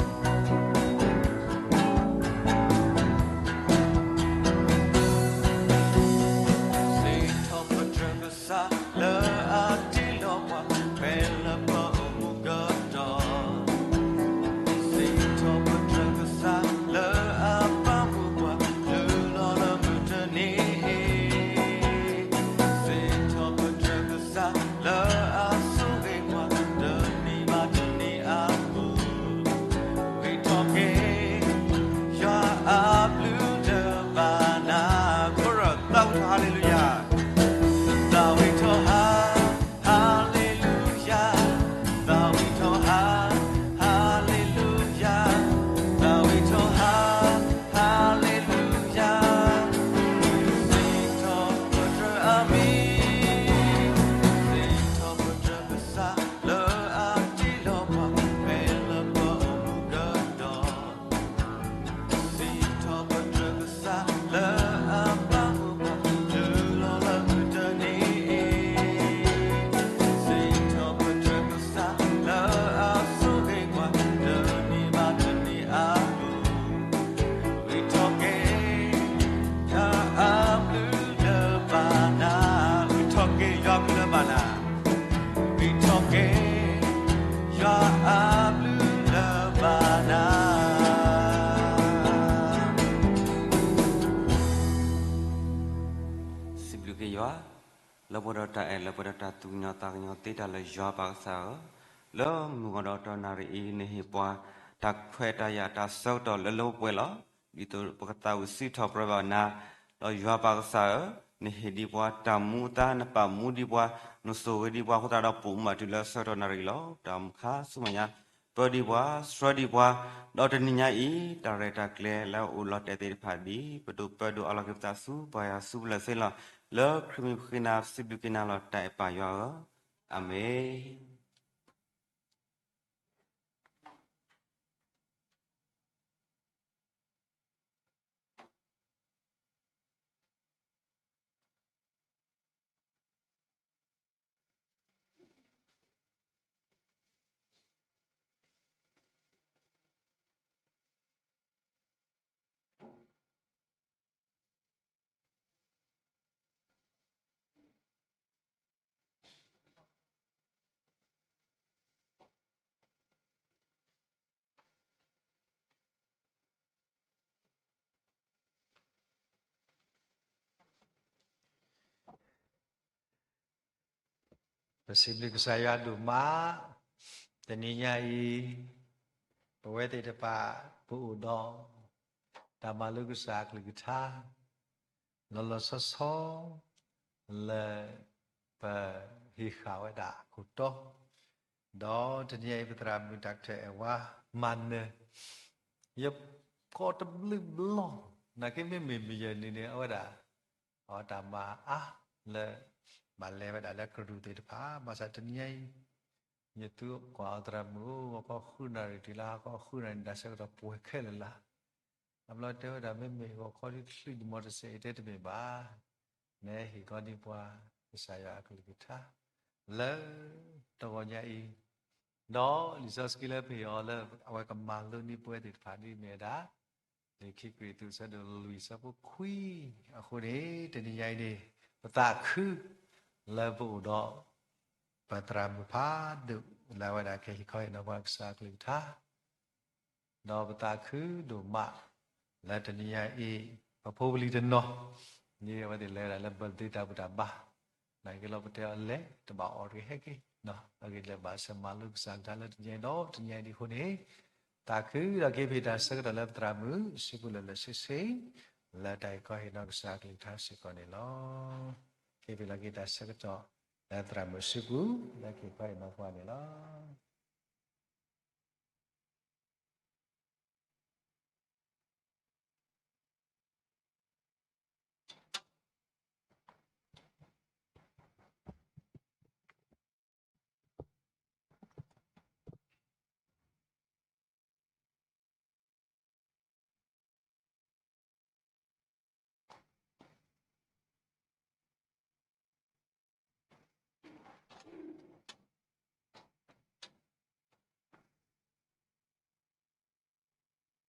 ီၣ်ပတြၢၤကစၢ် လၢအတ့လီၤပှၤ ဖဲလၢပအိၣ်မူကတီၢ် စံးထီၣ်ပတြၢၤကစၢ် လၢအပာ်မူပှၤ တုၤလီၤလၢမုၢ်တနံၤအံၤ, စံးထီၣ်ပတြၢၤကစၢ် လၢအဆိၣ်ဂ့ၤပှၤ တနံၤဘၣ်တနံၤအပူၤ, ဝံထီၣ်က့ၤ ယွၤအဘျုးလၢဘၣ်နၤ, ကရၢ သးဝံၣ်ထီၣ် ဟါလ့လူယၤ, သးဝံၣ်ထီၣ် ဟါ, ဟါ လၢပှဲၤဒီးတၢ်အဲၣ် လၢပှဲၤဒီးတၢ်သူၣ်ကညီၤသးကညီၤသ့တၢ်လၢယွၤပၢ်ကစၢ်ဧၢ, လၢမုၢ်ဂီၤဒီးတနၣ်ရံၣ်အံၤ နဟ့ၣ်ပှၤ တၢ်ခွဲးတၢ်ယာ်တၢ်ဆၢကတီၢ်လၢလၢပှဲၤပှဲၤလီၤ. ဒ်သိးပကသးဝံၣ်စံးထီၣ်ပတြၢၤဘၣ်နၤ, ဒီးယွၤပၢ်ကစၢ်ဧၢ, နဟ့ၣ်ဒံးပှၤတၢ်မူအသါ, နပာ်မူဒံးပှၤ, နဆိၣ်ဂ့ၤဒံးပှၤအဃိသတးဒီး ပအိၣ်မးတုၤလၢဆၢကတီၢ်နၣ်ရံၣ်လီၤ. တၢ်မုၢ်ခါဆူမဲာ်ညါ ပၢဒံးပှၤ, ဆှၢဒံးပှၤ, ဒီးတနံၤညါအံၤ တၢ်ရဲၣ်တၢ်ကျဲၤလၢအအိၣ်လီၤတဲာ်သ့ၣ်တဖၣ်ဒ် ပဒိၣ်ပၢဒိၣ်အလီၢ်က့ၤပသးဆူပှၤယွၤဆူပလၢၢ်သ့လီၤ. လၢခရံာ်မုၣ်ဃ့နၤ စံးဘျုးက့ၤနၤလီၤ တၢ်အဲၣ်ပၢ်ယွၤဧၢ, အၤမ့ၣ်. ပစံးဘျုးကစၢ်ယွၤဒိၣ်မး, တနံၤညါအံၤ ပဝဲသ့ၣ်တဖၣ် ပအိၣ်ဒီး တၢ်မၤလိကစၢ်အကလုၢ်ကထါ လီၤလီၤဆီဆီ လၢပဟ့ၣ်ဃာ်ဝဲဒၣ်အခိၣ်တီ, ဒီးတနံၤညါအံၤ ပသရၣ်မုၣ် Doctor Edward Manners ယကိးတဘျုးဘျီ, နာ်က့မ့မ့ၢ်မုၢ်ယဲၢ်နံၤန့ၣ် အဝဲဒၣ် အတၢ်မၤအါလၢ ဘၣ်လဲၤဝဲဒၣ်လၢကရူၢ်သ့ၣ်တဖၣ်, ဘၣ်ဆၣ်တနံၤညါအံၤ ယသူကွၢ်အီၤသရၣ်မုၣ်ဧၢ, ဂီၤခီဃုနၣ်ရံၣ်တုၤလၢဟါခီဃုနၣ်ရံၣ် တၢ်ဆၢကတီၢ်ပှဲၤခဲလၢာ်လၢ်. အဘျီတဲဝဲဒၣ် မ့မ့ၢ်ဂီၤခီဒ်တချုးဒံးမီၤတစဲးအံၤ တဲတမ့ၢ်ဘၣ်, နဟ့ၣ်ခီဒံးပှၤ ကစၢ်ယွၤအကလုၢ်ကထါ လၢတဂီၤညါအံၤ, ဒီးလံာ်စီဆှံလၢပဟ့ၣ်အီၤလၢ အဝဲကမၤလိန့ၢ်ပဝဲသ့ၣ်တဖၣ်ဒ်မ့ၢ်ဝဲဒၣ် လံာ်ခံကရံၣ်သူး အဆၢဒိၣ်လွံၢ် အဆၢဖိခွံ. အဃိန့ၣ် တနံၤညါအံၤန့ၣ် ပသးခုလၢပအိၣ်ဒီး ပသရၣ်မုၣ်ဖးဒိၣ် လၢအဝဲဒၣ်ကဟ့ၣ်ခီဟ့ၣ်နီၤပှၤကစၢ်အကလုၢ်ကထါ ဒီးပသးခုဒိၣ်မး လၢတနံၤညါအံၤ ပဖိပလံၤတနီၤ ဒ်အဝဲသ့ၣ်လဲၤဝဲဒၣ်လၢ birthday တၢ်ဘူၣ်တၢ်ဘါ, နာ်က့လီၤ ပတဲအီၤလဲၤ တဘၣ်အီၣ်တဂ့ၤဟဲက့ၤ, အဂ့ၢ်ဒ်လဲၣ် ဘၣ်ဆၢမၤလိကစၢ်အကလုၢ်ကထါလၢတနံၤညါအံၤဒီး တနံၤညါအံၤဒ်အဃိန့ၣ် သးခုဒီးက့ၤဖံးတၢ်ဆၢကတီၢ်လၢပသရၣ်မုၣ် စုပူၤလၢာ်လၢာ်ဆ့ဆ့ လၢတၢ်ဟ့ၣ်ခီဟ့ၣ်နီၤကစၢ်အကလုၢ်ကထါစ့ၢ်ကီးန့ၣ်လီၤ. က့ၤဖံးလီၤက့ၤတၢ်ဆၢကတီၢ် လၢသရၣ်မုၣ်စုပူၤ လၢကဟ့ၣ်ခီဟ့ၣ်နီၤပှၤန့ၣ်လီၤ.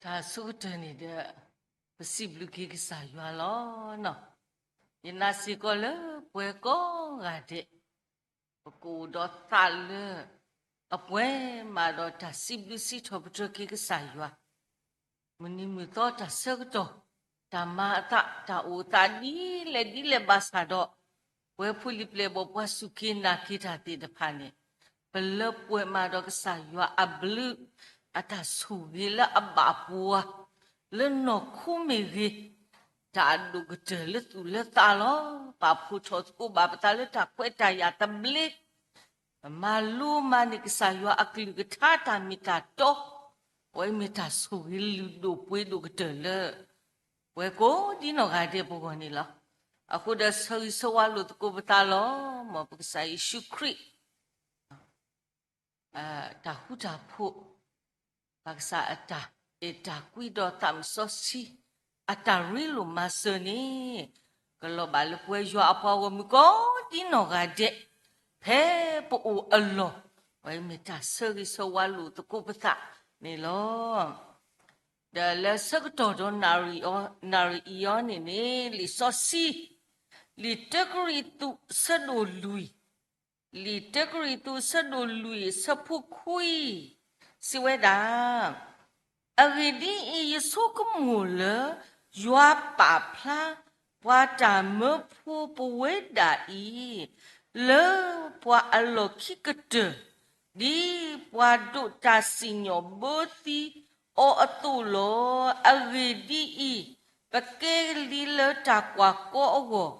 တၢ်ဆိကတၢၢ်န့ၣ်ဒီး ပစံးဘျုးက့ၤကစၢ်ယွၤလီၤ. ယနာ်စ့ၢ်ကီးလၢပှၤကိးဂၤဒဲး ပကအိၣ်ဒီးသးလၢ အပှဲၤမးဒီးတၢ်စံးဘျုးစံးထီၣ်ပတြၢၤက့ၤကစၢ်ယွၤ မုၢ်နံၤမုၢ်သီတၢ်ဆၢကတီၢ် တၢ်မၤအသး တၢ်အိၣ်အသးဒ်လဲၣ်ဒ်လဲၣ်ဘၣ်ဆၣ်ဒီး ပဝဲဖိလံၤပျဲၢ်ဘီၣ်ပှၤစူၢ်က့ၤနာ်က့ၤတၢ်သ့ၣ်တဖၣ်န့ၣ် ပလၢပှဲၤမးဒီးကစၢ်ယွၤအဘျုး အတၢ်ဆိၣ်ဂ့ၤလၢအဘၣ်ပှၤ လၢနီၢ်ခိမ့ၢ်ဂ့ၤ တၢ်အဒိၣ်ကတၢၢ်လၢသူၣ်လၢသးလီၤ. ပာ်ဖှိၣ်ထီၣ်သကိးဘၣ်ပသးလၢတၢ်ခွဲးတၢ်ယာ်သဘျ့ ပမၤလိမၤန့ၢ်ကစၢ်ယွၤအကလုၢ်ကထါတၢ်မ့ၢ်တၢ်တီ, ပဝဲမ့ၢ်တၢ်ဆိၣ်ဂ့ၤလုၢ်ဒိၣ်ပှ့ၤဒိၣ်ကတၢၢ်လၢ ပဝဲကိးဒ်နီၢ်ဂၤဒဲးပဂီၢ်န့ၣ်လီၤ. အဃိဒီးဆၢဂ့ၤဆၢဝါလိာ်သကိးပသးလီၤ. မ်ပကစၢ်ယ့ၣ်ၡူးခရံာ် တၢ်ဃူတၢ်ဖိး, ပကစၢ်အတၢ်အဲၣ်တၢ်ကွံဒီးသးမုၢ်စီဆှံ အတၢ်ရ့လိာ်မၤစၢၤန့ၣ် ကလီၤဘၣ်လၢပဝဲယွၤအပှၤဂီၢ်မုၢ်ကိးဒ်နီၢ်ဂၤဒဲး ဖဲပအိၣ်အလီၢ် ပဝဲမ့ၢ်တၢ်ဆၢဂ့ၤဆၢဝါလိာ်သကိးပသးန့ၣ်လီၤ. ဒီးလၢဆၢကတီၢ်ဒီးနၣ်ရံၣ်အံၤန့ၣ်န့ၣ် လံာ်စီဆှံ လံာ်တၢကရံၣ်သူး ဆၢဒိၣ်လွံၢ် လံာ်တၢကရံၣ်သူး ဆၢဒိၣ်လွံၢ် ဆၢဖိခွံ စံးဝဲဒၣ်, အဂ့ၢ်ဒ်အံၤ, ယဆိကမိၣ်လၢ ယွၤပာ်ဖျါ ပှၤတၢ်မၢဖိပဝဲဒၣ်အံၤ လၢပှၤအလီၢ်ခံကတၢၢ် ဒ်ပှၤဒိးတၢ်စံၣ်ညီၣ်ဘၢသံအီၤအသိးလီၤ. အဂ့ၢ်ဒ်အံၤ, ပကဲလံလၢတၢ်ကွၢ်ကီအဂီၢ်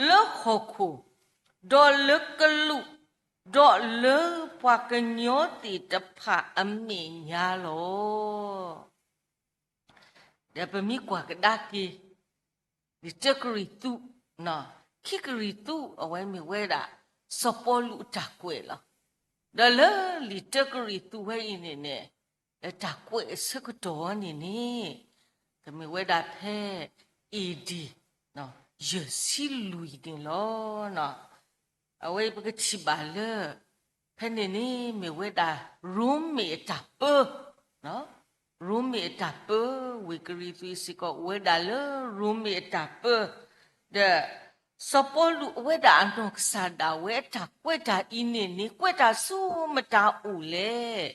လၢဟီၣ်ခိၣ်, ဒီးလၢကလူး, ဒီးလၢပှၤကညီသ့ၣ်တဖၣ်အမဲာ်ညါလီၤ. ဒီးပမ့ၢ်ကွၢ်ကဒါက့ၤ လံာ်တၢကရံၣ်သူး, ခံကရံၣ်သူး အဝဲမ့ၢ်ဝဲဒၣ် စီၤပီလူးအတၢ်ကွဲးလီၤ. ဒီးလၢလံာ်တၢကရံၣ်သူးဝဲအံၤန့ၣ်န့ၣ် လၢတၢ်ကွဲးအဆၢကတီၢ်န့ၣ်န့ၣ် ကမ့ၢ်ဝဲဒၣ်ဖဲ A D ယဲၢ်ဆံလွံၢ်န့ၣ်လီၤ. အဝဲအံၤပကထံၣ်ဘၣ်လၢ ဖဲန့ၣ်န့ၣ်မ့ၢ်ဝဲဒၣ် ရိမ့ၤအတၢ်ပၢ, ရိမ့ၤအတၢ်ပၢ, ဝ့ၢ်ကရံၣ်သူးအံၤစ့ၢ်ကီး အိၣ်ဝဲဒၣ်လၢရိမ့ၤအတၢ်ပၢ, ဒီး စီၤပီလူးအဝဲဒၣ်အနီၢ်ကစၢ်ဒၣ်ဝဲအတၢ်ကွဲးတၢ်အံၤန့ၣ်န့ၣ် ကွဲးတၢ်ဆူမတၤအိၣ်လဲၣ်.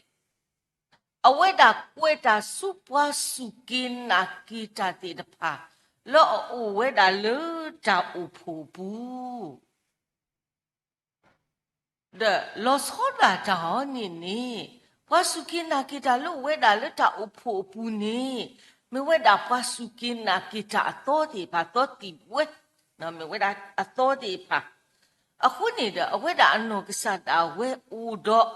အဝဲဒၣ်ကွဲးတၢ်ဆူပှၤစူၢ်က့ၤနာ်က့ၤတၢ်သ့ၣ်တဖၣ် လၢအအိၣ်ဝဲဒၣ်လၢတၢ်အိၣ်ဖှိၣ်အပူၤ ဒီးလီၤဆီဒၣ်တၢ်အီၤန့ၣ်န့ၣ် ပှၤစူၢ်က့ၤနာ်က့ၤတၢ်လၢအိၣ်ဝဲဒၣ်လၢတၢ်အိၣ်ဖှိၣ်အပူၤန့ၣ် မ့ၢ်ဝဲဒၣ်ပှၤစူၢ်က့ၤနာ်က့ၤတၢ်အသီသ့ၣ်တဖၣ် သီသံၣ်ဘှဲ, မ့ၢ်ဝဲဒၣ်အသီသ့ၣ်တဖၣ်, အဃိန့ၣ်ဒီး အဝဲဒၣ်အနီၢ်ကစၢ်ဒၣ်ဝဲအိၣ်ဒီး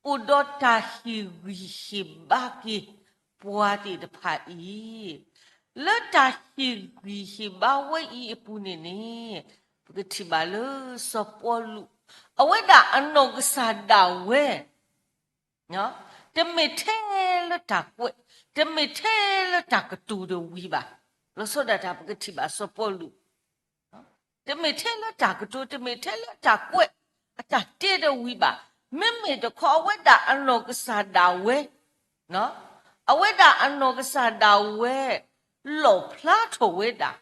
အိၣ်ဒီးတၢ်ဟ့ၣ်ဂံၢ်ဟ့ၣ်ဘါက့ၤပှၤသ့ၣ်တဖၣ်အံၤ, လၢတၢ်ဟ့ၣ်ဂံၢ်ဟ့ၣ်ဘါဝဲအံၤအပူၤန့ၣ်န့ၣ် ပကထံၣ်ဘၣ်လၢစီၤပီလူး အဝဲဒၣ်အနီၢ်ကစၢ်ဒၣ်ဝဲ တမ့ၢ်ထဲလၢတၢ်ကွဲး, တမ့ၢ်ထဲလၢတၢ်ကတိၤတဝံၤဘၣ်. လီၤဆီဒၣ်တၢ်ပကထံၣ်ဘၣ်စီၤပီလူး တမ့ၢ်ထဲလၢတၢ်ကတိၤ, တမ့ၢ်ထဲလၢတၢ်ကွဲး, အတၢ်တဲတဝံၤဘၣ်. မ့မ့ၢ်တခီအဝဲဒၣ်အနီၢ်ကစၢ်ဒၣ်ဝဲ, အဝဲဒၣ်အနီၢ်ကစၢ်ဒၣ်ဝဲ လီၣ်ဖျါထီၣ်ဝဲဒၣ်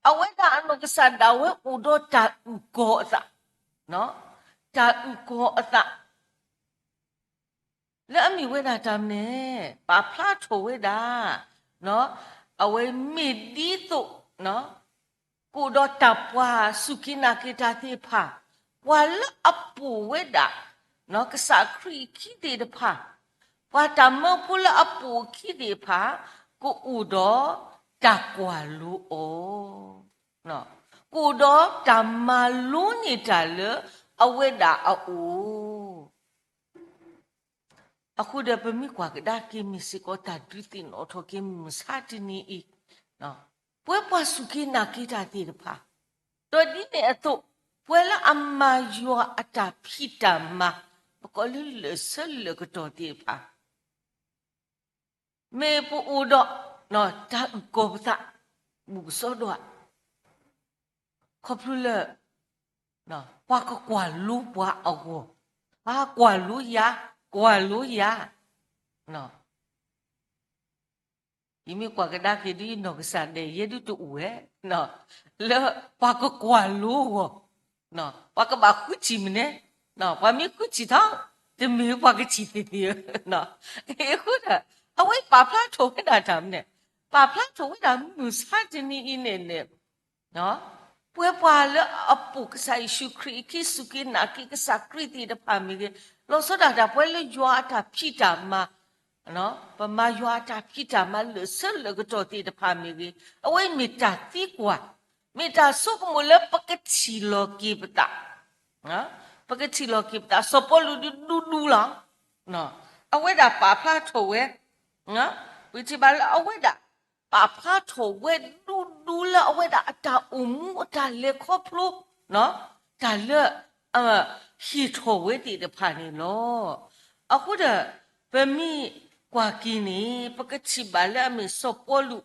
အဝဲဒၣ်အနီၢ်ကစၢ်ဒၣ်ဝဲအိၣ်ဒီးတၢ်အုၣ်ကီၤအသး, တၢ်အုၣ်ကီၤအသး လၢအမ့ၢ်ဝဲဒၣ်တၢ်မနုၤလဲၣ်, ပာ်ဖျါထီၣ်ဝဲဒၣ်, အဝဲမ့ၢ်ဒ်သိး ကအိၣ်ဒီးတၢ်ပှၤစူၢ်က့ၤနာ်က့ၤတၢ်သ့ၣ်တဖၣ်, ပှၤလၢအပိာ်ဝဲဒၣ် ကစၢ်ခရံာ်အခံသ့ၣ်တဖၣ်, ပှၤတၢ်မၢဖိလၢအပိာ်အခံသ့ၣ်တဖၣ်, ကအိၣ်ဒီးတၢ်ကွၢ်လိအီၤ, ကအိၣ်ဒီးတၢ်မၤလိန့ၢ်တၢ်လၢအဝဲဒၣ်အအိၣ် အဃိဒီးပမ့ၢ်ကွၢ်ကဒါက့ၤမ့ၢ်စ့ၢ်ကီးတၢ်ဒုးသ့ၣ်နီၣ်ထီၣ်က့ၤမုၢ်မဆါတနံၤအံၤ, ပဝဲပှၤစူၢ်က့ၤနာ်က့ၤတၢ်သ့ၣ်တဖၣ်, ဒီးဒ်န့ၣ်အသိး, ပဝဲလၢအမၤယွၤအတၢ်ဖံးတၢ်မၤ, ပကိးလၢလၢာ်ဆၢလၢာ်ကတီၢ်သ့ၣ်တဖၣ် မ့ၢ်ပအိၣ်ဒီး တၢ်အုၣ်ကီၤပသး ဘူၣ်ကစီဒီဧါ, ခီဖျိလၢ ပှၤကကွၢ်လိပှၤအဂီၢ်, ပှၤကွၢ်လိယၤ, ကွၢ်လိယၤ, ယမ့ၢ်ကွၢ်ကဒါက့ၤဒ်အံၤနီၢ်ကစၢ်ဒၣ်ယဲဒ်တအိၣ်ဝဲ, လၢပှၤကကွၢ်လိအဂီၢ်, ပှၤကဘၣ်ဃုထံၣ်မနုၤ, ပှၤမ့ၢ်ဃုထံၣ်ထီၣ်, တမ့ၢ်ပှၤကထံၣ်သ့ၣ်သ့ၣ်ဧၢ, အဃိဒီး အဝဲပာ်ဖျါထီၣ်ဝဲဒၣ်တၢ်မနုၤ, ပာ်ဖျါထီၣ်ဝဲဒၣ်မုၢ်မဆါတနံၤအံၤန့ၣ်န့ၣ် ပဝဲပှၤလၢအပိာ်ကစၢ်ယ့ၣ်ၡူးခရံာ်အခံ စူၢ်က့ၤနာ်က့ၤကစၢ်ခရံာ်သ့ၣ်တဖၣ်မ့ၢ်ဂ့ၤ, လီၤဆီဒၣ်တၢ်ပဝဲလၢယွၤအတၢ်ဖံးတၢ်မၤ, ပမၤယွၤအတၢ်ဖံးတၢ်မၤလၢာ်ဆၢလၢာ်ကတီၢ်သ့ၣ်တဖၣ်မ့ၢ်ဂ့ၤ, အဝဲမ့ၢ်တၢ်သံကွၢ်, မ့ၢ်တၢ်ဆိကမိၣ်လၢပကထံၣ်လီၤက့ၤပသး ပကထံၣ်လီၤက့ၤပသး စီၤပီလူးဒုဒူဒူလီၤ. အဝဲဒၣ်ပာ်ဖျါထီၣ်ဝဲ, ပထံၣ်ဘၣ်လၢအဝဲဒၣ် ပာ်ဖျါထီၣ်ဝဲဒူဒူလၢအဝဲဒၣ်အတၢ်အိၣ်မူအတၢ်လဲၤခီဖျိ, တၢ်လၢ ဟ့ၣ်ထီၣ်ဝဲသ့ၣ်တဖၣ်န့ၣ်လီၤ. အဃိဒီး ပမ့ၢ်ကွၢ်က့ၤန့ၣ် ပကထံၣ်ဘၣ်လၢအမ့ၢ်စီၤပီလူး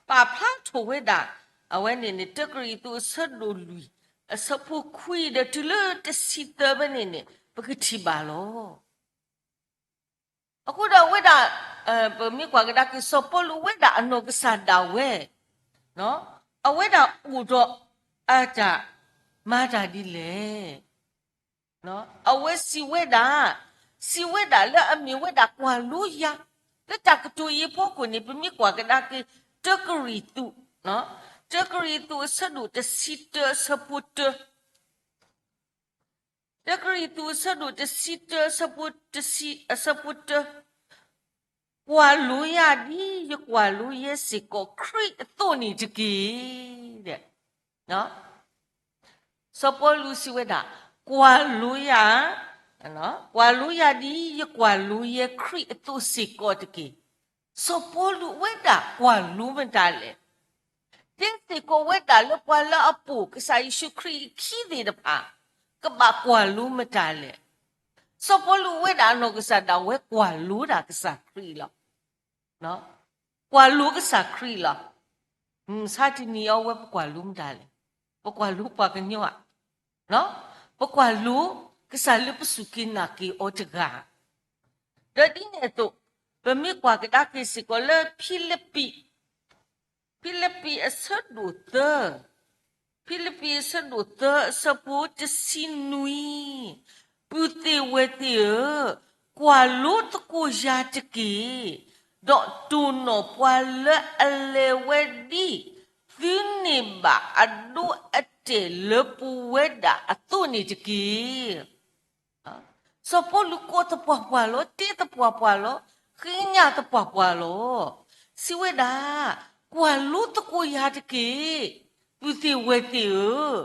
ပာ်ဖျါထီၣ်ဝဲဒၣ် အဝဲန့ၣ်န့ၣ် တၢကရံၣ်သူးအဆၢဒိၣ်လွံၢ် အဆၢဖိခွံဒီးတုၤလၢတဆံသၢဖဲန့ၣ်န့ၣ် ပကထံၣ်ဘၣ်လီၤ. အဃိဒီးအဝဲဒၣ် ပမ့ၢ်ကွၢ်ကဒါက့ၤစီၤပီလူးဝဲဒၣ်အနီၢ်ကစၢ်ဒၣ်ဝဲ အဝဲဒၣ်အိၣ်ဒီးအတၢ်မၤတၢ်ဒ်လဲၣ် အဝဲစံးဝဲဒၣ်, စံးဝဲဒၣ်လၢအမ့ၢ်ဝဲဒၣ်ကွၢ်လိယၤ, လၢတၢ်ကတိၤအံၤအဖီခိၣ်န့ၣ် ပမ့ၢ်ကွၢ်ကဒါက့ၤ တၢကရံၣ်သူး, တၢကရံၣ်သူးအဆၢဒိၣ်တဆံတၢအဆၢဖိတၢ, တၢကရံၣ်သူးအဆၢဒိၣ်တဆံတၢ အဆၢဖိတဆံ, အဆၢဖိတၢ, ကွၢ်လိယၤဒ်ယကွၢ်လိယဲစ့ၢ်ကီးခရံာ်အသိးန့ၣ်တက့ၢ်. စီၤပီလူးစံးဝဲဒၣ်, ကွၢ်လိယၤ, ကွၢ်လိယၤဒ်ယကွၢ်လိယဲခရံာ်အသိးစ့ၢ်ကီးတက့ၢ်. စီၤပီလူးအဝဲဒၣ်ကွၢ်လိမတၤလဲၣ်. တဲစ့ၢ်ကီးဝဲဒၣ်လၢပှၤလၢအပိာ်ကစၢ်ယ့ၣ်ၡူးခရံာ်အခံသ့ၣ်တဖၣ် ကဘၣ်ကွၢ်လိမတၤလဲၣ်. စီၤပီလူးအဝဲဒၣ်အနီၢ်ကစၢ်ဒၣ်ဝဲကွၢ်လိဒၣ်ကစၢ်ခရံာ်လီၤ. ကွၢ်လိကစၢ်ခရံာ်လီၤ. မုၢ်မဆါတနံၤအံၤ အဝဲပကွၢ်လိမတၤလဲၣ်. ပကွၢ်လိပှၤကညီဧါ. ပကွၢ်လိကစၢ်လၢပစူၢ်က့ၤနာ်က့ၤအီၤတဂၤ. ဒီးဒ်န့ၣ်အသိး, ပမ့ၢ်ကွၢ်ကဒါက့ၤစ့ၢ်ကီးလၢဖံလံးပံး, ဖံလံးပံးအဆၢဒိၣ်သၢ, ဖံလံးပံးအဆၢဒိၣ်သၢအဆၢဖိတဆံနွံ, ပုၢ်သ့ၣ်ဝဲၢ်သ့ၣ်ဧၢ, ကွၢ်လိသကိးယၤတက့ၢ်, ဒီးတိၢ်နီၣ်ပှၤလၢအလဲၤဝဲဒ်သုန့ၢ်ဘၣ်အဒိအတဲာ်လၢပဝဲဒၣ်အသိးန့ၣ်တက့ၢ်. စီၤပီလူးကိးသပှၢ်ပှၢ်လီၤ, တဲသပှၢ်ပှၢ်လီၤ, ဃ့ညၣ်သပှၢ်ပှၢ်လီၤ. စံးဝဲဒၣ်, ကွၢ်လိသကိးယၤတက့ၢ်, ပုၢ်သ့ၣ်ဝဲၢ်သ့ၣ်ဧၢ,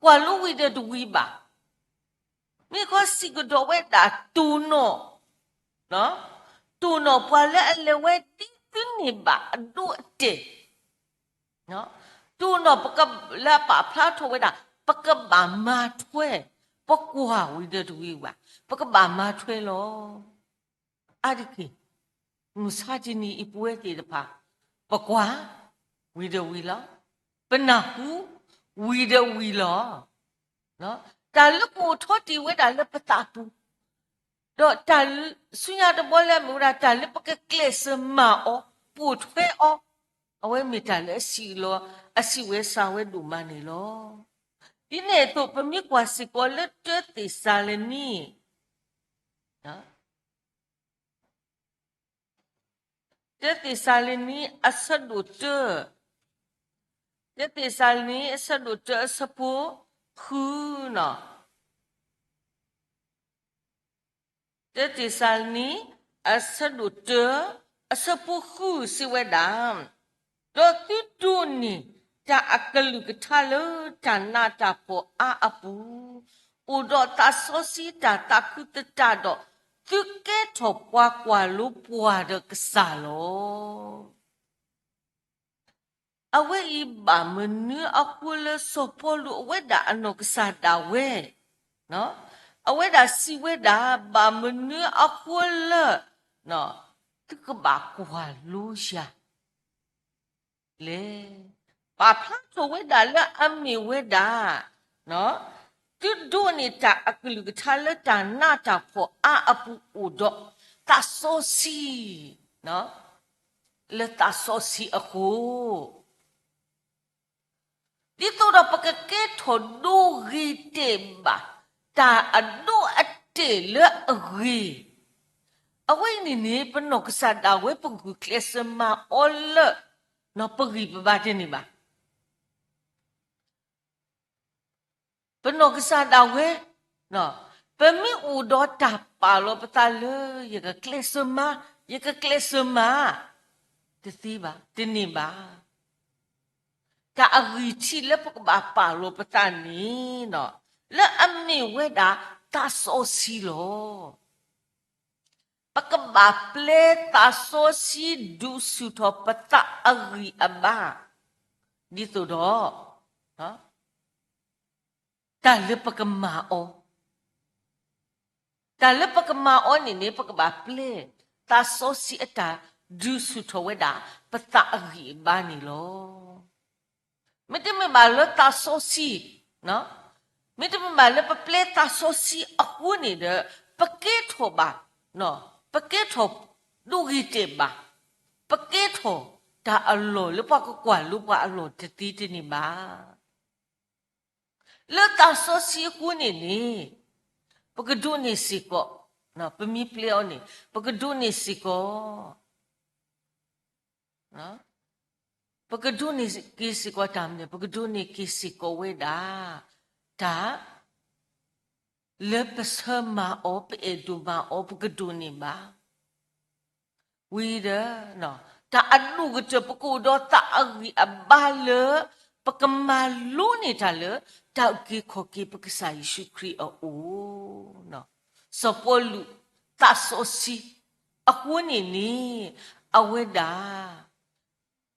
ကွၢ်လိဝံၤဒီးတဝံၤဘၣ်. မ့ၢ်ခီစံးကဒီးဝဲဒၣ်တိၢ်နီၣ်, တိၢ်နီၣ်ပှၤလၢအလဲၤဝဲဒ်သုန့ၢ်ဘၣ်အဒိအတဲာ်, တိၢ်နီၣ်ပက, လၢအပာ်ဖျါထီၣ်ဝဲဒၣ် ပကဘၣ်မၤထွဲ, ပကွၢ်ဝံၤဒီးတဝံၤဘၣ်, ပကဘၣ်မၤထွဲလီၤ. အါတက့ၢ်, မုၢ်မဆါတနံၤအံၤပဝဲသ့ၣ်တဖၣ်, ပကွၢ်ဝံၤဒီးဝံၤလီၤ, ပနၢ်ဟူဝံၤဒီးဝံၤလီၤ. တၢ်လၢကအိၣ်ထီၣ်တ့ၢ်ဝဲဒၣ်လၢပသးပူၤ, ဒီးတၢ်ဆူညါတဘီလၢအမ့ၢ်ဝဲဒၣ်တၢ်လၢပကကျဲးစၢးမၤအီၤ, ပိာ်ထွဲအီၤ, အဝဲမ့ၢ်တၢ်လၢအစံးလီၤ, အစံးဝဲစံးဝဲဒိၣ်မးန့ၣ်လီၤ. ဒ်န့ၣ်အသိး ပမ့ၢ်ကွၢ်စ့ၢ်ကီးလၢတၢသ့းစၤလနံ, တၢသ့းစၤလနံ အဆၢဒိၣ်တၢ, တၢသ့းစၤလနံ အဆၢဒိၣ်တၢ အဆၢဖိဃုန့ၣ်, တၢသ့းစၤလနံ အဆၢဒိၣ်တၢ အဆၢဖိဃုစံးဝဲဒၣ်, ဒီးသုဒိးန့ၢ်တၢ်အကလုၢ်ကထါလၢတၢ်နးတၢ်ဖှီၣ်အါအပူၤ, အိၣ်ဒီးသးစီဆှံတၢ်သးခုသတးဒီး, သုကဲထီၣ်ပှၤကွၢ်လိပှၤဒီးကစၢ်လီၤ. အဝဲအံၤဘၣ်မနုၤအဃိလၢစီၤပီလူးအဝဲဒၣ်အနီၢ်ကစၢ်ဒၣ်ဝဲ, အဝဲဒၣ်စံးဝဲဒၣ် ဘၣ်မနုၤအဃိလၢ သုကဘၣ်ကွၢ်လိယၤ လဲၣ်. ပာ်ဖျါထီၣ်ဝဲဒၣ်လၢအမ့ၢ်ဝဲဒၣ် သုဒိးန့ၢ်တၢ်အကလုၢ်ကထါလၢတၢ်နးတၢ်ဖှီၣ်အါအပူၤအိၣ်ဒီး သးစီဆှံ လၢသးစီဆှံအဃိ, ဒ်သိးဒီးပကကဲထီၣ်ဒိဂ့ၤတဲာ်ဘၣ် တၢ်အဒိအတဲာ်လၢအဂ့ၤ, အဝဲအံၤန့ၣ်န့ၣ် ပနီၢ်ကစၢ်ဒၣ်ဝဲပဂုာ်ကျဲးစၢးမၤအီၤလၢ ပဂံၢ်ပဘါတန့ၢ်ဘၣ်. ပနီၢ်ကစၢ်ဒၣ်ဝဲ, ပမ့ၢ်အိၣ်ဒီးတၢ်ပာ်လီၤပသးလၢ ယကကျဲးစၢးမၤ, ယကကျဲးစၢးမၤ, တသ့ဘၣ်, တန့ၢ်ဘၣ်. တၢ်အဂံၢ်ထံးလၢပကဘၣ်ပာ်လီၤပသးန့ၣ်, လၢအမ့ၢ်ဝဲဒၣ်သးစီဆှံလီၤ. ပကဘၣ်ပျဲသးစီဆှံဒုးဆူၣ်ထီၣ်ပသးအဂံၢ်အဘါ, ဒ်သိးဒီး တၢ်လၢပကမၤအီၤ, တၢ်လၢပကမၤအီၤန့ၣ်န့ၣ် ပကဘၣ်ပျဲသးစီဆှံအတၢ်ဒုးဆူၣ်ထီၣ်ဝဲဒၣ် ပသးအဂံၢ်အဘါန့ၣ်လီၤ. မ့တမ့ၢ်ဘၣ်လၢသးစီဆှံ, မ့တမ့ၢ်ဘၣ်လၢပပျဲသးစီဆှံအဃိန့ၣ်ဒီး ပကဲထီၣ်ဘၣ်, ပကဲထီၣ်ဒိဂ့ၤတဲာ်ဘၣ်, ပကဲထီၣ်တၢ်အလီၢ်လၢပှၤကကွၢ်လိပှၤအလီၢ်တသ့တန့ၢ်ဘၣ်. လၢသးစီဆှံအဃိန့ၣ်န့ၣ်, ပကဒိးန့ၢ်စ့ၢ်ကီး, ပမ့ၢ်ပျဲအီၤန့ၣ် ပကဒိးန့ၢ်စ့ၢ်ကီး, ပကဒိးန့ၢ်က့ၤစ့ၢ်ကီးတၢ်မနုၤလဲၣ်, ပကဒိးန့ၢ်က့ၤစ့ၢ်ကီးဝဲဒၣ် တၢ် လၢပဆၢမၤအီၤ, ပအဲၣ်ဒိးမၤအီၤ, ပကဒိးန့ၢ်ဘၣ် ဝံၤဒီး တၢ်အဒိၣ်ကတၢၢ် ပကအိၣ်ဒီးသးအဂံၢ်အဘါလၢ ပကမၤလိန့ၢ်တၢ်လၢ တၢ်အုၣ်က့ၤခီၣ်က့ၤပကစၢ်ယ့ၣ်ၡူးခရံာ်အအိၣ်. စီၤပီလူး သးစီဆှံ အဃိန့ၣ်န့ၣ် အဝဲဒၣ်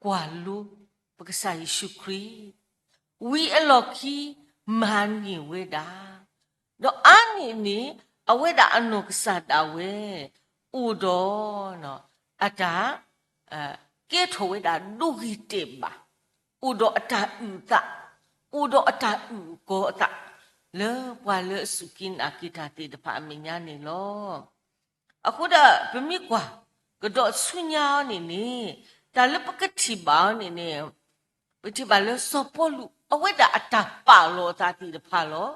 ကွၢ်လိ ပကစၢ်ယ့ၣ်ၡူးခရံာ် ဝံၤအလီၢ်ခံ မၤန့ၢ်ဝဲဒၣ်, ဒီးအါန့ၢ်န့ၣ် အဝဲဒၣ်အနီၢ်ကစၢ်ဒၣ်ဝဲ အိၣ်ဒီး အတၢ် ကဲထီၣ်ဝဲဒၣ်ဒိဂ့ၤတဲာ်ဘၣ်, အိၣ်ဒီးအတၢ်အုၣ်အသး, အိၣ်ဒီးအတၢ်အုၣ်အကီၤအသး လၢပှၤလၢအစူၢ်က့ၤနာ်က့ၤတၢ်သ့ၣ်တဖၣ်အမဲာ်ညါန့ၣ်လီၤ. အဃိဒီး ပမ့ၢ်ကွၢ်ကဒီးဆူညါအီၤန့ၣ်န့ၣ်, တၢ်လၢပကထံၣ်ဘၣ်အီၤန့ၣ်န့ၣ်, ပထံၣ်ဘၣ်လၢစီၤပီလူး အဝဲဒၣ်အတၢ်ပာ်လီၤအသးသ့ၣ်တဖၣ်လီၤ.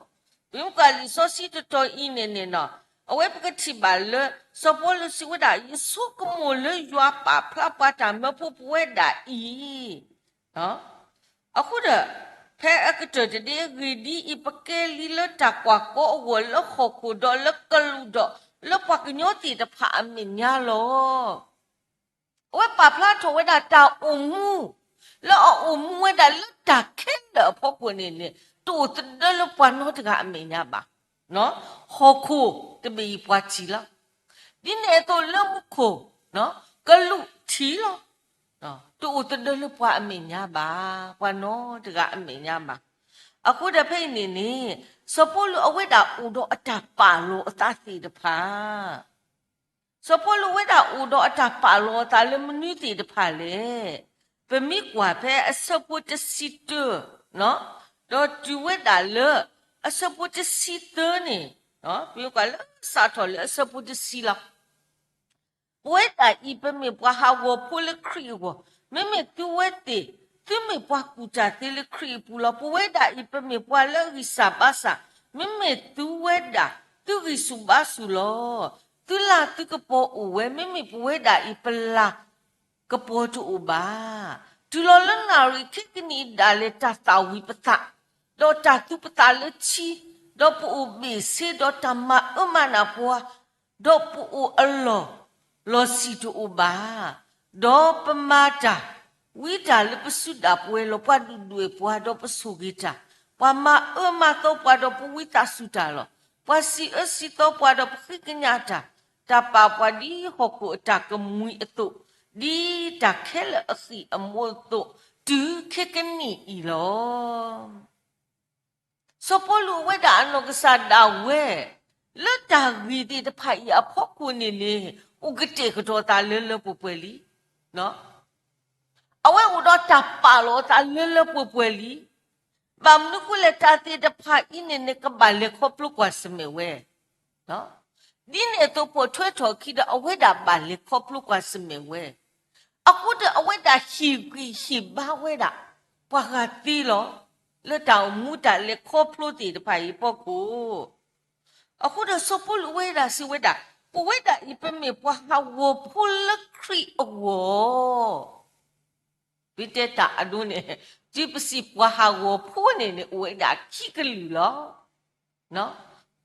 ပမ့ၢ်ကွၢ်လံာ်စီဆှံတတီၤအံၤန့ၣ်န့ၣ်နီၤ, အဝဲပကထံၣ်ဘၣ်လၢ စီၤပီလူးစံးဝဲဒၣ် ယဆိကမိၣ်လၢယွၤပာ်ဖျါပှၤတၢ်မၢဖိပဝဲဒၣ်အံၤ အဃိဒီး ဖဲအကတၢၢ်တဒ့အဂ့ၢ်ဒ်အံၤ, ပကဲလံလၢတၢ်ကွၢ်ကီအဂီၢ် လၢဟီၣ်ခိၣ်ဒီးလၢကလူးဒီး လၢပှၤကညီသ့ၣ်တဖၣ်အမဲာ်ညါလီၤ. အဝဲပာ်ဖျါထီၣ်ဝဲဒၣ်တၢ်အိၣ်မူ လၢအအိၣ်မူဝဲဒၣ်လၢတၢ်ခဲလၢာ်အဖီခိၣ်န့ၣ်န့ၣ် တအိၣ်သဒၢလၢပှၤနီတဂၤအမဲာ်ညါဘၣ်. ဟီၣ်ခိၣ်တဘ့ၣ်အံၤပှၤထံၣ်လီၤ. ဒ်န့ၣ်အသိးလၢမူခိၣ် ကလူးထံၣ်လီၤ. တအိၣ်သဒၢလၢပှၤအမဲာ်ညါဘၣ်, ပှၤနီတဂၤအမဲာ်ညါဘၣ်. အဃိဒီးဖဲအံၤန့ၣ်န့ၣ်, စီၤပီလူးအဝဲဒၣ်အိၣ်ဒီးအတၢ်ပာ်လီၤအသးသ့ၣ်တဖၣ် စီၤပီလူးအဝဲဒၣ်အိၣ်ဒီးအတၢ်ပာ်လီၤအသးလၢမနုၤသ့ၣ်တဖၣ်လဲၣ်. ပမ့ၢ်ကွၢ်ဖဲအဆၢဖိတဆံတၢ, ဒီးတုၤဝဲဒၣ်လၢ အဆၢဖိတဆံသၢန့ၣ်, ပမ့ၢ်ကွၢ်လၢစးထီၣ်လၢအဆၢဖိတဆံလီၤ. ပဝဲဒၣ်အံၤ ပမ့ၢ်ပှၤဟးဂီၤဖိလၢခရံာ်အဂီၢ်, မ့မ့ၢ်သုဝဲသ့ၣ်, သုမ့ၢ်ပှၤကူၣ်တၢ်သ့လၢခရံာ်အပူၤလီၤ. ပဝဲဒၣ်အံၤ ပမ့ၢ်ပှၤလၢအဂံၢ်စၢ်ဘါစၢ်, မ့မ့ၢ်သုဝဲဒၣ် သုဂံၢ်ဆူၣ်ဘါဆူၣ်လီၤ. သုလၤသုကပီၤအိၣ်ဝဲ, မ့မ့ၢ်ပဝဲဒၣ်အံၤ ပလၤကပီၤတအိၣ်ဘၣ်. တုၤလီၤလၢနၣ်ရံၣ်ခဲကနံၣ်အံၤဒၣ်လဲာ် တၢ်သၣ်ဝံၤပသး, ဒီးတၢ်သူပသးလၢထံ, ဒီးပအိၣ်ဘ့ၣ်ဆ့, ဒီးတၢ်မၤအၢမၤနးပှၤ, ဒီးပအိၣ်အလီၢ် လီၤဆံၣ်တအိၣ်ဘၣ်. ဒီးပမၤတၢ် ဝံတၢ်လၢပစုဒၣ်ပဝဲလီၤ. ပှၤဒုၣ်ဒွဲၣ်ပှၤဒီးပဆိၣ်ဂ့ၤတၢ်, ပှၤမၤအၢမၤသီပှၤဒီးပဝံသးစူၤတၢ်လီၤ. ပှၤစံးအၢစံးသီပှၤဒီးပဃ့ကညးတၢ်, တၢ်ပာ်ပှၤဒ်ဟီၣ်ခိၣ်အတၢ်ကမှံၤအသိး, ဒ်တၢ်ခဲလၢာ်အဃံၢ်အမူးအသိး, တုၤခဲကနံၣ်အံၤလီၤ. စီၤပီလူးအဝဲဒၣ်အနီၢ်ကစၢ်ဒၣ်ဝဲ လၢတၢ်ဂ့ၢ်သ့ၣ်တဖၣ်အံၤအဖီခိၣ်န့ၣ်န့ၣ် အိၣ်ကတဲာ်ကတီၤသးလၢလၢပှဲၤပှဲၤလံ. အဝဲအိၣ်ဒီးတၢ်ပာ်လီၤအသးလၢလၢပှဲၤပှဲၤလံ. ဘၣ်မနုၤအဃိလဲၣ်, တၢ်သ့ၣ်တဖၣ်အံၤန့ၣ်န့ၣ် ကဘၣ်လဲၤခီဖျိကွၢ်ဆၢၣ်မဲာ်ဝဲ ဒ်န့ၣ်အသိးပိာ်ထွဲထီၣ်အခံဒီး အဝဲဒၣ်ဘၣ်လဲၤခီဖျိကွၢ်ဆၢၣ်မဲာ်ဝဲ. အဃိဒီးအဝဲဒၣ်ဟ့ၣ်ဂံၢ်ဟ့ၣ်ဘါဝဲဒၣ် ပှၤဂၤသ့လီၤ. လၢတၢ်အိၣ်မူတၢ်လဲၤခီဖျိသ့ၣ်တဖၣ်အံၤအဖီခိၣ်, အဃိဒီးစီၤပီလူးအဝဲဒၣ်စံးဝဲဒၣ်, ပဝဲဒၣ်အံၤ ပမ့ၢ်ပှၤဟးဂီၤဖိလၢခရံာ်အဂီၢ် ပတဲတၢ်အဒိန့ၣ်, တုၤပစံးပှၤဟးဂီၤဖိန့ၣ်န့ၣ် အိၣ်ဝဲဒၣ်ခံကလုာ်လီၤ.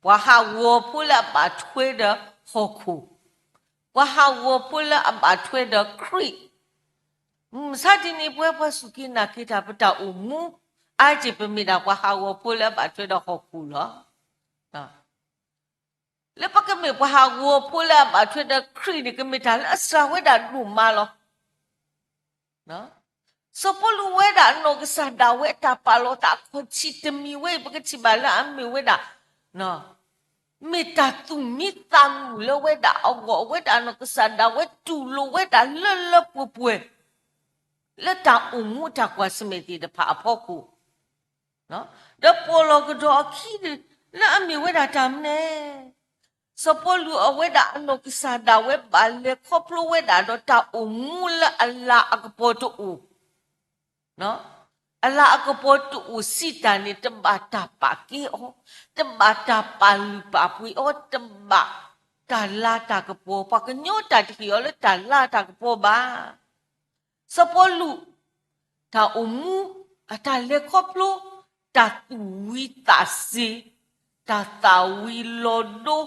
ပှၤဟးဂီၤဖိလၢအဘၣ်ထွဲဒီးဟီၣ်ခိၣ်, ပှၤဟးဂီၤဖိလၢအဘၣ်ထွဲဒီးခရံာ်. မုၢ်မဆါတနံၤ ပဝဲပှၤစူၢ်က့ၤနာ်က့ၤတၢ် ပတၢ်အိၣ်မူ အါတ့ၢ် ပမ့ၢ်ဒၣ်ပှၤဟးဂီၤဖိလၢအဘၣ်ထွဲဒီးဟီၣ်ခိၣ်လီၤ. လၢပကမ့ၢ်ပှၤဟးဂီၤဖိလၢအဘၣ်ထွဲဒီးခရံာ်န့ၣ် ကမ့ၢ်တၢ်လၢအစှၤဝဲဒၣ်ဒိၣ်မးလီၤ. စီၤပီလူးဝဲဒၣ်အနီၢ်ကစၢ်ဒၣ်ဝဲအတၢ်ပာ်လီၤသးအခီၣ်ထံးတမံၤဝဲအံၤ ပကထံၣ်ဘၣ်လၢအမ့ၢ်ဝဲဒၣ် မ့ၢ်တၢ်သူၣ်မံသးမုာ်လၢဝဲဒၣ်အဂီၢ်, အဝဲဒၣ်အနီၢ်ကစၢ်ဒၣ်ဝဲတူၢ်လိာ်ဝဲဒၣ်လၢလၢပှဲၤပှဲၤ လၢတၢ်အိၣ်မူတၢ်ကွၢ်ဆၢၣ်မဲာ်သ့ၣ်တဖၣ်အဖီခိၣ် ဒီးပိာ်လီၤကဒီးအခံ လၢအမ့ၢ်ဝဲဒၣ်တၢ်မနုၤလဲၣ်. စီၤပီလူးအဝဲဒၣ်အနီၢ်ကစၢ်ဒၣ်ဝဲဘၣ်လဲၤခီဖျိဝဲဒၣ်ဒီးတၢ်အိၣ်မူလၢအလၤအကပီၤတအိၣ်, အလၤအကပီၤတအိၣ်စံးတၢ်န့ၣ် တဘၣ်တၢ်ပာ်ကဲအီၤ, တဘၣ်တၢ်ပာ်လုၢ်ပာ်ပှ့ၤအီၤ, တဘၣ်တၢ်လၤတၢ်ကပီၤ, ပှၤကညီတၢ်တဟ့ၣ်အီၤလၢတၢ်လၤတၢ်ကပီၤဘၣ်. စီၤပီလူး တၢ်အိၣ်မူ, အတၢ်လဲၤခီဖျိ, တၢ်သူၣ်ဝံသးစ့ၤ, တၢ်သၣ်ဝံၤလီၤဒိ,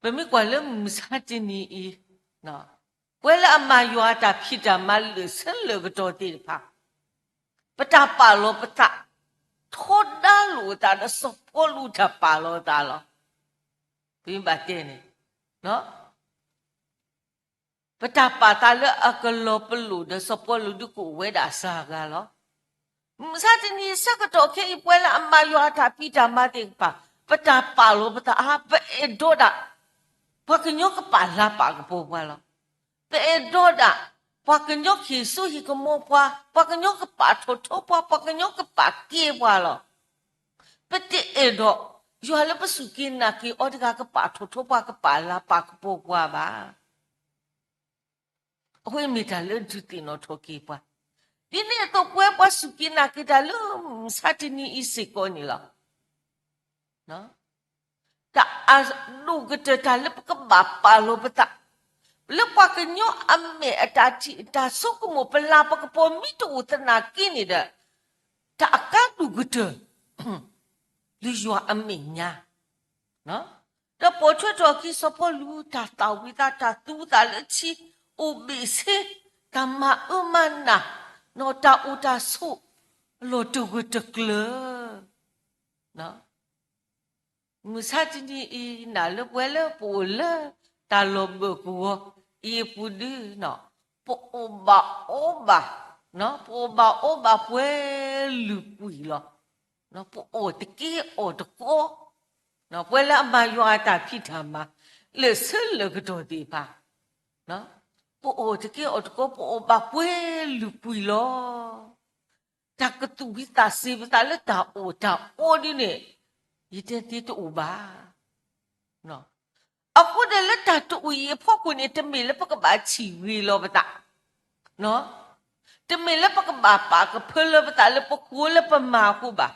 ပမ့ၢ်ကွၢ်လၢမုၢ်မဆါတနံၤအံၤ, ပဝဲလၢအမၤယွၤအတၢ်ဖံးတၢ်မၤလၢာ်ဆၢလၢာ်ကတီၢ်သ့ၣ်တဖၣ်, ပတၢ်ပာ်လီၤပသး, ထီဒါလိာ်အသးဒီးစီၤပီလူးတၢ်ပာ်လီၤအသးလီၤ. ပမ့ၢ်ဘၣ်တဲန့ၣ် ပတၢ်ပာ်သးလၢအကလီၤပလိာ်ဒီးစီၤပီလူးဒုးကအိၣ်ဝဲဒၣ်စှၤဂၤလီၤ. မုၢ်မဆါတနံၤအဆၢကတီၢ်ခဲအံၤ ပဝဲလၢအမၤယွၤအတၢ်ဖံးတၢ်မၤသ့ၣ်တဖၣ်, ပတၢ်ပာ်လီၤပသးအါ, ပအဲၣ်ဒိးဒၣ် ပှၤကညီကပာ်လၤပာ်ကပီၤပှၤလီၤ. ပအဲၣ်ဒိးဒၣ် ပှၤကညီကဟ့ၣ်စိဟ့ၣ်ကမီၤပှၤ, ပှၤကညီကပာ်ထီၣ်ထီပှၤ, ပှၤကညီကပာ်ကဲပှၤလီၤ. ပတအဲၣ်ဒိး ယွၤလၢပစူၢ်က့ၤနာ်က့ၤအီၤတဂၤကပာ်ထီၣ်ထီပှၤ ကပာ်လၤပာ်ကပီၤပှၤဘၣ်. အဃိမ့ၢ်တၢ်လၢဒုးသ့ၣ်နီၣ်ထီၣ်က့ၤပှၤ, ဒ်န့ၣ်အသိးပဝဲပှၤစူၢ်က့ၤနာ်က့ၤတၢ်လၢမုၢ်မဆါတနံၤအံၤစ့ၢ်ကီးန့ၣ်လီၤ. တၢ်အဒိၣ်ကတၢၢ်တၢ်လၢပကဘၣ်ပာ်လီၤပသး, လၢပှၤကညီအမဲာ်အတၢ်ထံၣ်အတၢ်ဆိကမိၣ် ပလၤပကပီၤမ့ၢ်တအိၣ်သနာ်က့န့ၣ်ဒီး, တၢ်အကါဒိၣ်ကတၢၢ် လၢယွၤအမဲာ်ညါ ဒီးပိာ်ထွဲထီၣ်အခံစီၤပီလူး တၢ်သၣ်ဝံၤသး တၢ်သူသးလၢထံ, အိၣ်ဘ့ၣ်ဆ့, တၢ်မၤအၢမၤနး, တၢ်အိၣ်တၢ်ဆိး, အလီၢ်တဂၢၢ်တကျၢၤ. မုၢ်မဆါတနံၤအံၤ နာ်လၢပဝဲလၢပအိၣ်လၢ တၢ်လီၢ်ဘၢၣ်ကဝီၤအံၤအပူၤဒု, ပအိၣ်ဘၣ်အီဘၣ်, ပအိၣ်ဘၣ်အီဘၣ်ပှဲၤလုာ်ကွံာ်လီၤ. ပအိၣ်တက့ၢ်အီၣ်တကီ, ပဝဲလၢအမၤယွၤအတၢ်ဖံးတၢ်မၤ လၢာ်ဆၢလၢာ်ကတီၢ်သ့ၣ်တဖၣ်, ပအိၣ်တက့ၢ်အီၣ်တကီ, ပအိၣ်ဘၣ်ပှဲၤလုာ်ကွံာ်လီၤ. တၢ်ကသူၣ်ဝံသးစ့ၤပသးလၢတၢ်အီၣ်တၢ်အီဒ်န့ၣ် ယတဲသ့တအိၣ်ဘၣ်. အဃိန့ၣ်လၢတၢ်တအိၣ်အံၤအဖီခိၣ်န့ၣ် တမ့ၢ်လၢပကဘၣ်ဆံၣ်ဂ့ၤလီၤပသး, တမ့ၢ်လၢပကဘၣ်ပာ်ကဖၢလၢပသးလၢပဃိလၢပမၤအဃိဘၣ်.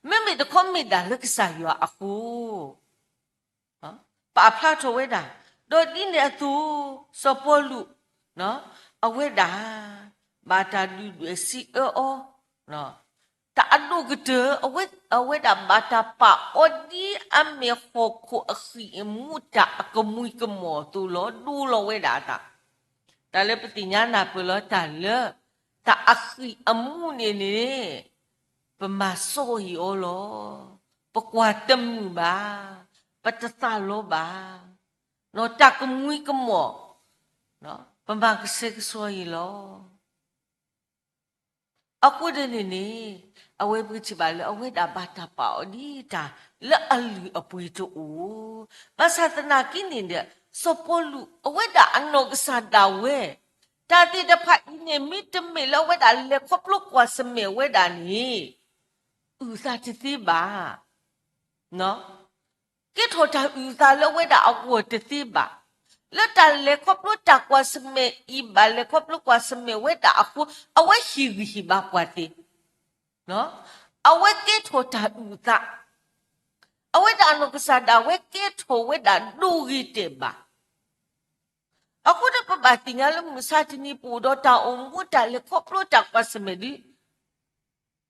မ့မ့ၢ်တခီမ့ၢ်ဒၣ်လၢကစၢ်ယွၤအဃိ ပာ်ဖျါထီၣ်ဝဲဒၣ်, ဒီးဒ်န့ၣ်အသိး စီၤပီလူး အဝဲဒၣ် ဘၣ်တၢ်ဒုၣ်ဒွဲၣ်စံးအၢအီၤ, တၢ်အဒိၣ်ကတၢၢ် အဝဲဒၣ်ဘၣ်တၢ်ပာ်အီၤဒ်အမ့ၢ်ဟီၣ်ခိၣ်အဃံၢ်အမူ တၢ်အကမှံကမီၢ်အသိးလီၤ. ဒိလီၤဝဲဒၣ်အသး, တၢ်လၢပသ့ၣ်ညါနၢ်ပၢၢ်လီၤတၢ်လၢ တၢ်အဃံၢ်အမူန့ၣ်န့ၣ် ပမၤစီအံၤအီၤလီၤ. ပကွၢ်တမုာ်ဘၣ်, ပတသးလီဘၣ်, တၢ်ကမှံကမီၢ် ပမၤကဆှဲကဆှီအံၤလီၤ. အဃိဒ်န့ၣ်န့ၣ် အဝဲပကထံၣ်ဘၣ်လၢအဝဲဒၣ်ဘၣ်တၢ်ပာ်အီၤဒ်တၢ်လၢအလုၢ်အပှ့ၤတအိၣ်, ဘၣ်ဆၣ်သနာ်က့န့ၣ်ဒီး စီၤပီလူး အဝဲဒၣ်အနီၢ်ကစၢ်ဒၣ်ဝဲ တၢ်သ့ၣ်တဖၣ်အံၤန့ၣ် မ့တမ့ၢ်လၢအဝဲဒၣ်လဲၤခီဖျိကွၢ်ဆၢၣ်မဲာ်ဝဲဒၣ်န့ၣ် အုၣ်သးတသ့ဘၣ်. ကဲထီၣ်တၢ်အုၣ်သးလၢအဝဲဒၣ်အဂီၢ်တသ့ဘၣ်. လၢတၢ်လဲၤခီဖျိတၢ်ကွၢ်ဆၢၣ်မဲာ်အံၤ ဘၣ်လဲၤခီဖျိကွၢ်ဆၢၣ်မဲာ်ဝဲဒၣ်အဃိ အဝဲဟ့ၣ်ဂံၢ်ဟ့ၣ်ဘါပှၤသ့, အဝဲကဲထီၣ်တၢ်အုၣ်သး, အဝဲဒၣ်အနီၢ်ကစၢ်ဒၣ်ဝဲကဲထီၣ်ဝဲဒၣ်ဒိဂ့ၤတဲာ်ဘၣ်. အဃိဒီးပဘၣ်သ့ၣ်ညါလၢမုၢ်မဆါတနံၤ ပအိၣ်ဒီးတၢ်အိၣ်မူတၢ်လဲၤခီဖျိတၢ်ကွၢ်ဆၢၣ်မဲာ်ဒ်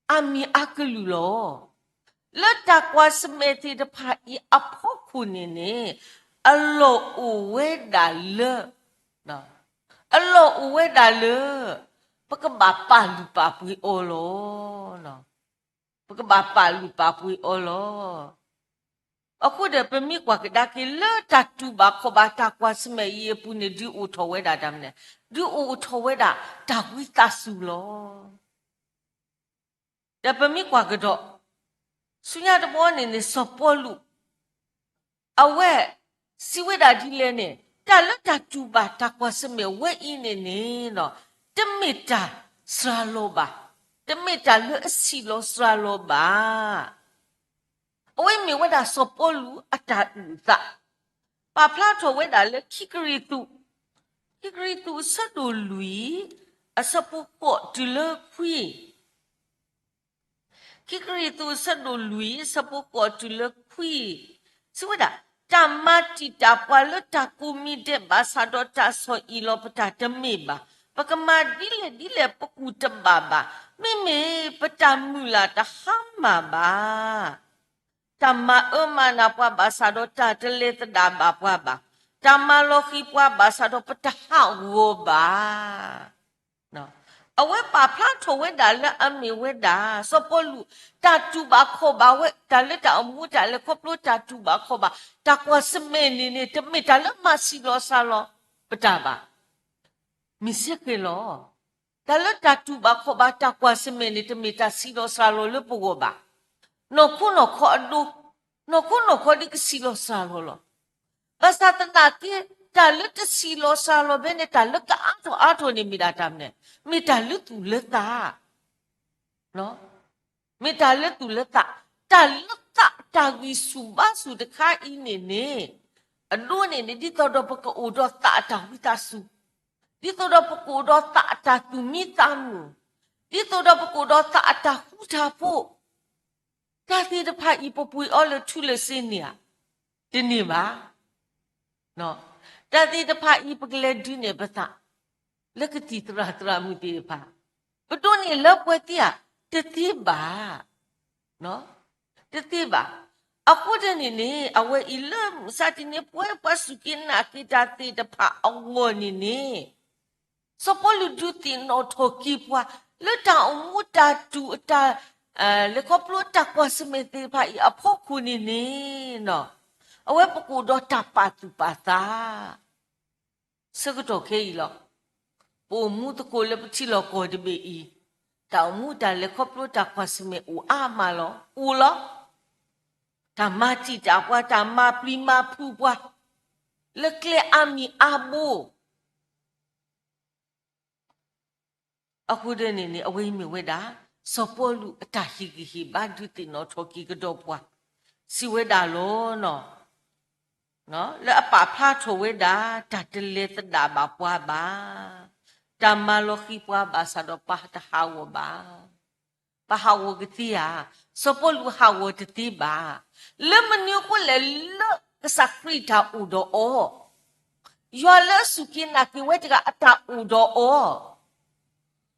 အါမံၤအါကလုာ်လီၤ. လၢတၢ်ကွၢ်ဆၢၣ်မဲာ်သ့ၣ်တဖၣ်အံၤအဖီခိၣ်န့ၣ်န့ၣ် အလီၢ်အိၣ်ဝဲဒၣ်လၢ အလီၢ်အိၣ်ဝဲဒၣ်လၢ ပကဘၣ်ပာ်လုၢ်ပာ်ပှ့ၤအီၤလီၤ. ပကဘၣ်ပာ်လုၢ်ပာ်ပှ့ၤအီၤလီၤ. အဃိဒီး ပမ့ၢ်ကွၢ်ကဒါက့ၤလၢတၢ်တူၢ်ဘၣ်ခီၣ်ဘၣ်တၢ်ကွၢ်ဆၢၣ်မဲာ်အံၤအပူၤန့ၣ် ဒုးအိၣ်ထီၣ်ဝဲဒၣ်တၢ်မနုၤလဲၣ်, ဒုးအိၣ်ထီၣ်ဝဲဒၣ်တၢ်ဝံသးစူၤလီၤ. ဒီးပမ့ၢ်ကွၢ်ကဒီး ဆူညါတဘျီန့ၣ်န့ၣ် စီၤပီလူး အဝဲ စံးဝဲဒၣ်ဒ်လဲၣ်န့ၣ် တၢ်လၢတၢ်တူၢ်ဘၣ်တၢ်ကွၢ်ဆၢၣ်မဲာ်ဝဲအံၤန့ၣ်န့ၣ် တမ့ၢ်တၢ်စှၤလီၤဘၣ်, တမ့ၢ်တၢ်လၢအဆံးလီၤစှၤလီၤဘၣ်. အဝဲမ့ၢ်ဝဲဒၣ်စီၤပီလူးအတၢ်အုၣ်အသး, ပာ်ဖျါထီၣ်ဝဲဒၣ်လၢခံကရံၣ်သူး, ခံကရံၣ်သူးအဆၢဒိၣ်လွံၢ် အဆၢဖိဃိးတုၤလၢခွံ ခံကရံၣ်သူးအဆၢဒိၣ်လွံၢ် အဆၢဖိဃိးတုၤလၢခွံ စံးဝဲဒၣ်, တၢ်မၤတံာ်တာ်ပှၤလၢတၢ်ကိးမံၤဒဲးဘၣ်ဆၣ်ဒီးတၢ်ဆီၣ်အံၣ်လီၤပတၢ်တမ့ၢ်ဘၣ်. ပကမၤဒ်လဲၣ်ဒ်လဲၣ်ပကူၣ်တဘၣ်ဘၣ်, မ့မ့ၢ်ပတၢ်မုၢ်လၢ်တဟါမၢ်ဘၣ်. တၢ်မၤအၢမၤနးပှၤဘၣ်ဆၣ်ဒီးတၢ်တလဲၤသဒၣ်ဘၣ်ပှၤဘၣ်. တၢ်မၤလီၤဃံၤပှၤဘၣ်ဆၣ်ဒီးပတဟးဂီၤဘၣ်. အဝဲပာ်ဖျါထီၣ်ဝဲဒၣ်လၢအမ့ၢ်ဝဲဒၣ် စီၤပီလူး တၢ်တူၢ်ဘၣ်ခီၣ်ဘၣ်ဝဲ တၢ်လၢတၢ်အိၣ်မူတၢ်လဲၤခီဖျိတၢ်တူၢ်ဘၣ်ခီၣ်ဘၣ်, တၢ်ကွၢ်ဆၢၣ်မဲာ်န့ၣ်န့ၣ် တမ့ၢ်တၢ်လၢမၤဆံးလီၤစှၤလီၤပတၢ်ဘၣ်. မ့ၢ်စ့ၢ်ကီးလီၤ. တၢ်လၢတၢ်တူၢ်ဘၣ်ခီၣ်ဘၣ် တၢ်ကွၢ်ဆၢၣ်မဲာ်န့ၣ် တမ့ၢ်တၢ်ဆံးလီၤစှၤလီၤလၢပဂီၢ်ဘၣ်. နီၢ်ခိနီၢ်ခီအဒိ, နီၢ်ခိနီၢ်ခီဒ်ကဆံးလီၤစှၤလီၤလီၤ. ဘၣ်ဆၣ်သနာ်က့ တၢ်လၢတဆံးလီၤစှၤလီၤဘၣ်န့ၣ် တၢ်လၢကအါထီၣ်အါထီၣ်န့ၣ်မ့ၢ်ဒၣ်တၢ်မနုၤလဲၣ်, မ့ၢ်တၢ်လၢသူၣ်လၢသး မ့ၢ်တၢ်လၢသူၣ်လၢသး, တၢ်လၢသးတၢ်ဂံၢ်ဆူၣ်ဘါဆူၣ်တခါအံၤန့ၣ်န့ၣ်, အဒိန့ၣ်န့ၣ် ဒ်သိးဒီးပကအိၣ်ဒီးသးအတၢ်ဝံသးစူၤ, ဒ်သိးဒီးပကအိၣ်ဒီးသးအတၢ်သူၣ်မံသးမုာ်, ဒ်သိးဒီးပကအိၣ်ဒီးသးအတၢ်ဃူတၢ်ဖိး, တၢ်သ့ၣ်တဖၣ်အံၤ ပပှ့ၤအီၤလၢထူလၢစ့န့ၣ်ဧါ, တန့ၢ်ဘၣ်. တၢ်သ့ၣ်တဖၣ်အံၤ ပကလဲၤဒုးနဲၣ်ပသး လၢကသံၣ်သရၣ်သရၣ်မုၣ်သ့ၣ်တဖၣ်, ပဒိးန့ၢ်လၢပှဲၤသ့ဧါ, တသ့ဘၣ်. တသ့ဘၣ်. အဃိဒ်န့ၣ်န့ၣ် အဝဲအံၤလၢမုၢ်မဆါတနံၤ ပဝဲပှၤစူၢ်က့ၤနာ်က့ၤတၢ်သ့ၣ်တဖၣ်အဂီၢ်န့ၣ်န့ၣ်, စီၤပီလူးဒုးသ့ၣ်နီၣ်ထီၣ်က့ၤပှၤ လၢတၢ်အိၣ်မူတၢ်တူၢ်အတၢ်, လဲၤခီဖျိတၢ်ကွၢ်ဆၢၣ်မဲာ်သ့ၣ်တဖၣ်အံၤအဖီခိၣ်န့ၣ်န့ၣ်, အဝဲပကအိၣ်ဒီးတၢ်ပာ်သူၣ်ပာ်သး ဆၢကတီၢ်ခဲအံၤလီၤ. ပအိၣ်မူသကိးလၢပထံလီၢ်ကီၢ်တဘ့ၣ်အံၤ, တၢ်အိၣ်မူတၢ်လဲၤခီဖျိတၢ်ကွၢ်ဆၢၣ်မဲာ်အိၣ်အါမးလီၤ. အိၣ်လီၤ. တၢ်မၤတံာ်တာ်ပှၤ, တၢ်မၤပျံၤမၤဖုးပှၤ လၢကျဲအါမံၤအါဘိ အဃိဒ်န့ၣ်န့ၣ် အဝဲအံၤမ့ၢ်ဝဲဒၣ် စီၤပီလူးအတၢ်ဟ့ၣ်ဂံၢ်ဟ့ၣ်ဘါဒုးသ့ၣ်နီၣ်ထီၣ်က့ၤကဒီးပှၤ, စံးဝဲဒၣ်လီၤ. လၢအပာ်ဖျါထီၣ်ဝဲဒၣ် တၢ်တလဲၤသဒၣ်ဘၣ်ပှၤဘၣ်, တၢ်မၤလီၤဃံၤပှၤဘၣ်ဆၣ်ဒီးပတဟးဂီၤဘၣ်. ပဟးဂီၤကသ့ဧါ, စီၤပီလူးဟးဂီၤတသ့ဘၣ်. လၢမနုၤအဃိလဲၣ်, လၢကစၢ်ခရံာ်တၢ်အိၣ်ဒီးအီၤ, ယွၤလၢအစူၢ်က့ၤနာ်က့ၤဝဲတဂၤအတၢ်အိၣ်ဒီးအီၤ,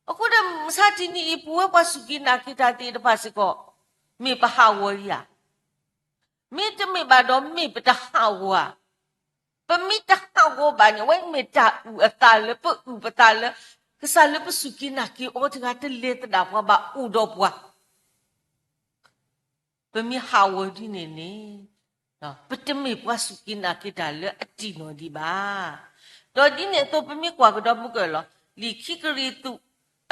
အဃိဒီးမုၢ်မဆါတနံၤအံၤ ပဝဲပှၤစူၢ်က့ၤနာ်က့ၤတၢ်သ့ၣ်တဖၣ်စ့ၢ်ကီး မ့ၢ်ပဟးဂီၤဧါ. မ့တမ့ၢ်ဘၣ်ဒီး မ့ၢ်ပတဟးဂီၤဧါ. ပမ့ၢ်တဟးဂီၤဘၣ်န့ၣ် အဝဲမ့ၢ်တၢ်အုၣ်အသးလၢပအုၣ်ပသးလၢ ကစၢ်လၢပစူၢ်က့ၤနာ်က့ၤအီၤတဂၤတလဲၤသဒၣ်ပှၤဘၣ်အိၣ်ဒီးပှၤ ပမ့ၢ်ဟးဂီၤဒ်န့ၣ်န့ၣ် ပတမ့ၢ်ပှၤစူၢ်က့ၤနာ်က့ၤတၢ်လၢအတံၢ်နီၢ်ဒံးဘၣ်. ဒီးဒ်န့ၣ်အသိးပမ့ၢ်ကွၢ်ကဒီးမုၢ်ကၢၢ်လီၤ. လံာ်ခံကရံၣ်သူး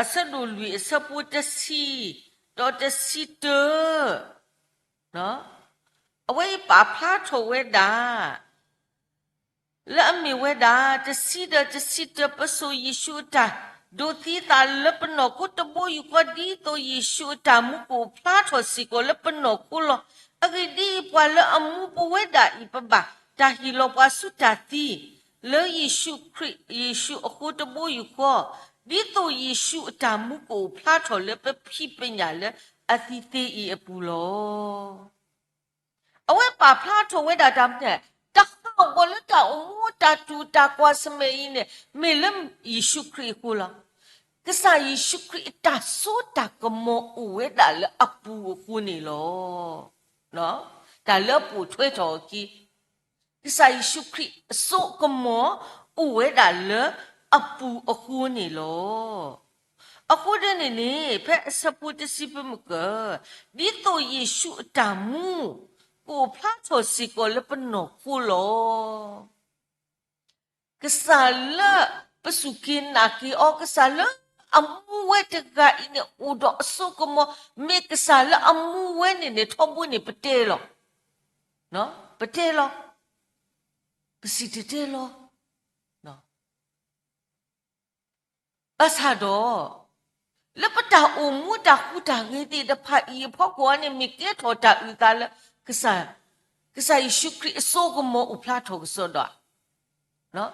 အဆၢဒိၣ်လွံၢ်အဆၢဖိတဆံ ဒီးတဆံတၢ အဝဲအံၤပာ်ဖျါထီၣ်ဝဲဒၣ် လၢအမ့ၢ်ဝဲဒၣ် တဆံဒီးတဆံတၢ ပစိာ်ယ့ၣ်ၡူးအတၢ်ဒိးသံသးလၢပနီၢ်ခိတဘိယူၢ်ဃီ ဒ်သိးယ့ၣ်ၡူးအတၢ်မူကအိၣ်ဖျါထီၣ်စ့ၢ်ကီးလၢပနီၢ်ခိလီၤ. အဂ့ၢ်ဒ်အံၤ, ပှၤလၢအမူပဝဲဒၣ်အံၤ ပဘၣ်တၢ်ဟ့ၣ်လီၤပှၤဆူတၢ်သံ လၢယ့ၣ်ၡူးခရံာ် ယ့ၣ်ၡူးအဃိတဘိယူၢ်ဃီ, ဒ်သိးယ့ၣ်ၡူးအတၢ်မူကအိၣ်ဖျါထီၣ်လၢပဖံးပညၣ်လၢအသံသ့အံၤအပူၤလီၤ. အဝဲပာ်ဖျါထီၣ်ဝဲဒၣ်တၢ်မနုၤလဲၣ်, တၢ်ဟးဂီၤလၢတၢ်အိၣ်မူတၢ်တူၢ်တၢ်ကွၢ်ဆၢၣ်မဲာ်အံၤန့ၣ် မ့ၢ်လၢယ့ၣ်ၡူးခရံာ်အဃိလီၤ. ကစၢ်ယ့ၣ်ၡူးခရံာ်အတၢ်စိတၢ်ကမီၤအိၣ်ဝဲဒၣ်လၢအပူၤအဃိန့ၣ်လီၤ. တၢ်လၢအပိာ်ထွဲထီၣ်အခံ ကစၢ်ယ့ၣ်ၡူးခရံာ်အစိကမီၤအိၣ်ဝဲဒၣ်လၢအပူၤအဃိန့ၣ်လီၤ. အဃိဒ်န့ၣ်န့ၣ် ဖဲအဆၢဖိတဆံပမုၢ်ကၢၢ်, ဒ်သိးယ့ၣ်ၡူးအတၢ်မူ ကအိၣ်ဖျါထီၣ်စ့ၢ်ကီးလၢပနီၢ်ခိလီၤ. ကစၢ်လၢပစူၢ်က့ၤနာ်က့ၤအီၤ, ကစၢ်လၢအမူဝဲတဂၤအံၤန့ၣ် အိၣ်ဒီးအစိကမီၤ, မ့ၢ်ကစၢ်လၢအမူဝဲန့ၣ်န့ၣ် ထီဘိန့ၣ်ပတဲလီၤ. ပတဲလီၤ. ပစံၣ်တဲၤတဲလီၤ. ဘၣ်ဆၣ်ဒီး လၢပတၢ်အိၣ်မူတၢ်ဟူးတၢ်ဂဲၤသ့ၣ်တဖၣ်အံၤအဖီခိၣ်အံၤန့ၣ် မ့ၢ်ကဲထီၣ်တၢ်အုၣ်သးလၢ ကစၢ်, ကစၢ်ယ့ၣ်ၡူးခရံာ်အစိကမီၤအိၣ်ဖျါထီၣ်ကစီဒီဧါ.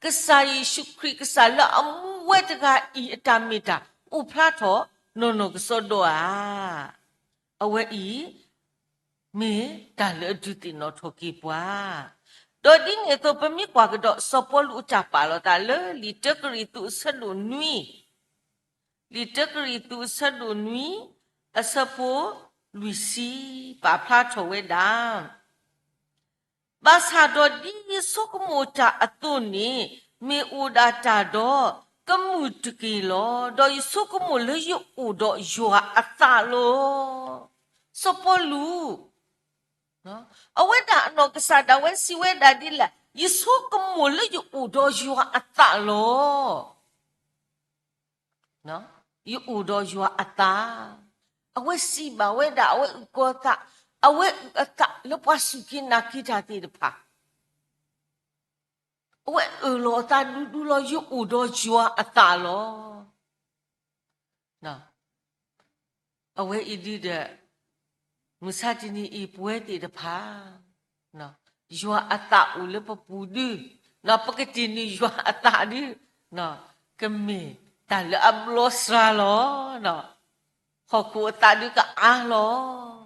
ကစၢ်ယ့ၣ်ၡူးခရံာ် ကစၢ်လၢအမူဝဲတဂၤအံၤအတၢ်မ့ၢ်တၢ်အိၣ်ဖျါထီၣ်နီၢ်နီၢ်ကစီဒီဧါ. အဝဲအံၤ မ့ၢ်တၢ်လၢအဒုးသ့ၣ်နီၣ်ထီၣ်က့ၤပှၤ, ဒီးဒ်န့ၣ်အသိး ပမ့ၢ်ကွၢ်ကဒီး စီၤပီလူးအတၢ်ပာ်လီၤသးလၢ လံာ်တၢကရံၣ်သူးအဆၢဒိၣ်နွံ, လံာ်တၢကရံၣ်သူးအဆၢဒိၣ်နွံ အဆၢဖိလွံၢ်ဆံ ပာ်ဖျါထီၣ်ဝဲဒၣ် ဘၣ်ဆၣ်ဒီးဒ်ယဆိကမိၣ်တၢ်အသိးန့ၣ် မ့ၢ်အိၣ်ဒၣ်တၢ်ဒီး ကမုာ်တက့ၢ်လီၤ. ဒီးယဆိကမိၣ်လၢယအိၣ်ဒီးယွၤအသးလီၤ. စီၤပီလူး အဝဲဒၣ်အနီၢ်ကစၢ်ဒၣ်ဝဲစံးဝဲဒၣ်ဒ်လဲၣ်, ယဆိကမိၣ်လၢယအိၣ်ဒီးယွၤအသးလီၤ. ယအိၣ်ဒီးယွၤအသး, အဝဲစံးဘၣ်ဝဲဒၣ် အဝဲအုၣ်ကီၤအသး, အဝဲအုၣ်အသးလၢပှၤစူၢ်က့ၤနာ်က့ၤတၢ်သ့ၣ်တဖၣ်, အဝဲအၢၣ်လီၤအသးဒူဒူလီၤ ယအိၣ်ဒီးယွၤအသးလီၤ. အဝဲအံၤဒ်ဒီး မုၢ်ဆါတနံၤအံၤ ပဝဲသ့ၣ်တဖၣ် ယွၤအသးအိၣ်လၢပပူၤဒု, ပကတ့ၢ်န့ၢ်ယွၤအသးဒု, ကမ့ၢ်တၢ်လၢအဘျီစှၤလီၤ. ဟီၣ်ခိၣ်အသးဒုကအါလီၤ.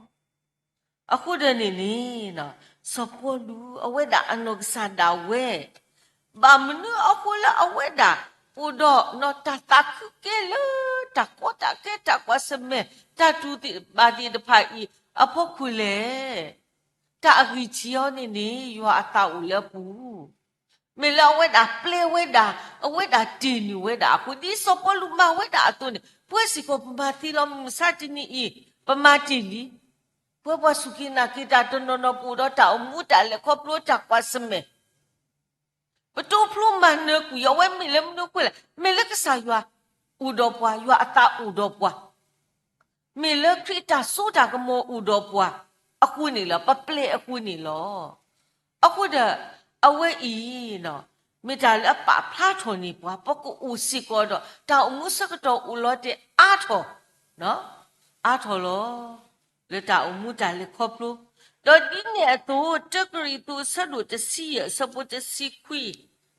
အဃိဒီးန့ၣ်န့ၣ် စီၤပီလူးအဝဲဒၣ်အနီၢ်ကစၢ်ဒၣ်ဝဲ ဘၣ်မနုၤအဃိလၢအဝဲဒၣ် အိၣ်ဒီးတၢ်သးခုကဲလၢ တၢ်ကီတၢ်ခဲ တၢ်ကွၢ်ဆၢၣ်မဲာ် တၢ်တူၢ်ဘၣ်သ့ၣ်တဖၣ်အံၤအဖီခိၣ်လဲၣ်. တၢ်အဂံၢ်ထံးအီၤန့ၣ်န့ၣ် ယွၤအသးအိၣ်လၢအပူၤ, မ့ၢ်လၢအဝဲဒၣ်ပျဲဝဲဒၣ်, အဝဲဒၣ်တ့ၢ်န့ၢ်ဝဲဒၣ်အဃိ ဒ်စီၤပီလူးမၤဝဲဒၣ်အသိးန့ၣ် ပဝဲစ့ၢ်ကီးပမၤသ့လီၤ. မုၢ်မဆါတနံၤအံၤ ပမၤတ့ၢ်လံ. ပဝဲပှၤစူၢ်က့ၤနာ်က့ၤတၢ်တနီၤနီၤ ပအိၣ်ဒီးတၢ်အိၣ်မူတၢ်လဲၤခီဖျိတၢ်ကွၢ်ဆၢၣ်မဲာ် ပတိဖျိမၤနၢၤကွံာ်အီၤ အဝဲမ့ၢ်လၢမနုၤအဃိလဲၣ်, မ့ၢ်လၢကစၢ်ယွၤအိၣ်ဒီးပှၤ, ယွၤအသးအိၣ်ဒီးပှၤ, မ့ၢ်လၢခရံာ်တၢ်စိတၢ်ကမီၤအိၣ်ဒီးပှၤအဃိန့ၣ်လီၤ, ပပျဲအဃိန့ၣ်လီၤ. အဃိဒီး အဝဲအံၤ မ့ၢ်တၢ်လၢအပာ်ဖျါထီၣ်န့ၢ်ပှၤ ပကအိၣ်စ့ၢ်ကီးဒီး တၢ်အိၣ်မူဆၢကတီၢ်အိၣ်လီၤတဲာ်အါထီၣ်, အါထီၣ်လီၤ. လၢတၢ်အိၣ်မူတၢ်လဲၤခီဖျိ, ဒီးဒ်န့ၣ်အသိး တၢကရံၣ်သူးအဆၢဒိၣ်တဆံယဲၢ် အဆၢဖိတဆံခွံ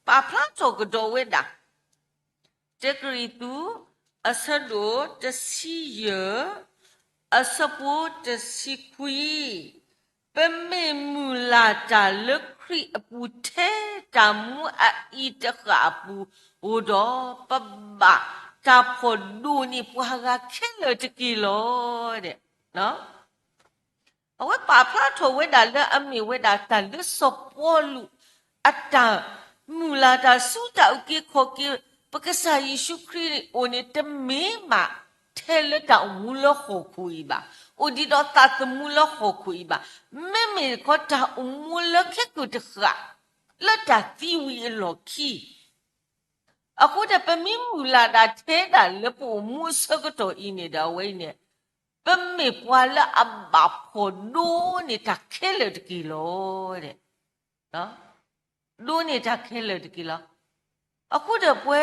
ပာ်ဖျါထီၣ်ကဒီးဝဲဒၣ်, တၢကရံၣ်သူး အဆၢဒိၣ်တဆံယဲၢ် အဆၢဖိတဆံခွံ, ပမ့ၢ်မုၢ်လၢ်တၢ်လၢခရံာ်အပူၤထဲတၢ်မူအအံၤတဃၣ်အပူၤဧိၤဒီး ပဘၣ်တၢ်ဖီၣ်ဒိၣ်န့ၢ်ပှၤဂၤခဲလၢာ်တက့ၢ်လီၤ. အဝဲပာ်ဖျါထီၣ်ဝဲဒၣ်လၢအမ့ၢ်ဝဲဒၣ်တၢ်လၢစီၤပီလူး အတၢ်မုၢ်လၢ်တၢ်ဆူတၢ်အုၣ်က့ၤခီၣ်က့ၤ ပကစၢ်ယ့ၣ်ၡူးခရံာ်အအိၣ်န့ၣ် တမ့ၢ်ဘၣ်ထဲလၢတၢ်အိၣ်မူလၢဟီၣ်ခိၣ်အံၤဘၣ်, အိၣ်ဒံးဒီးသးသမူလၢဟီၣ်ခိၣ်အံၤဘၣ်, မ့မ့ၢ်တခီတၢ်အိၣ်မူလၢခဲကိာ်တဃၣ် လၢတၢ်သံဝံၤအလီၢ်ခံ အဃိဒီး ပမ့ၢ်မုၢ်လၢ်ဒၣ်ထဲဒၣ်လၢပအိၣ်မူအဆၢကတီၢ်အံၤန့ၣ်ဒီး အဝဲအံၤန့ၣ် ပမ့ၢ်ပှၤလၢအဘၣ်ဖှီၣ်ဒိၣ်န့ၢ်တၢ်ခဲလၢာ်တက့ၢ်လီၤ. ဒိၣ်န့ၢ်တၢ်ခဲလၢာ်တက့ၢ်လီၤ. အဃိဒီးပဝဲ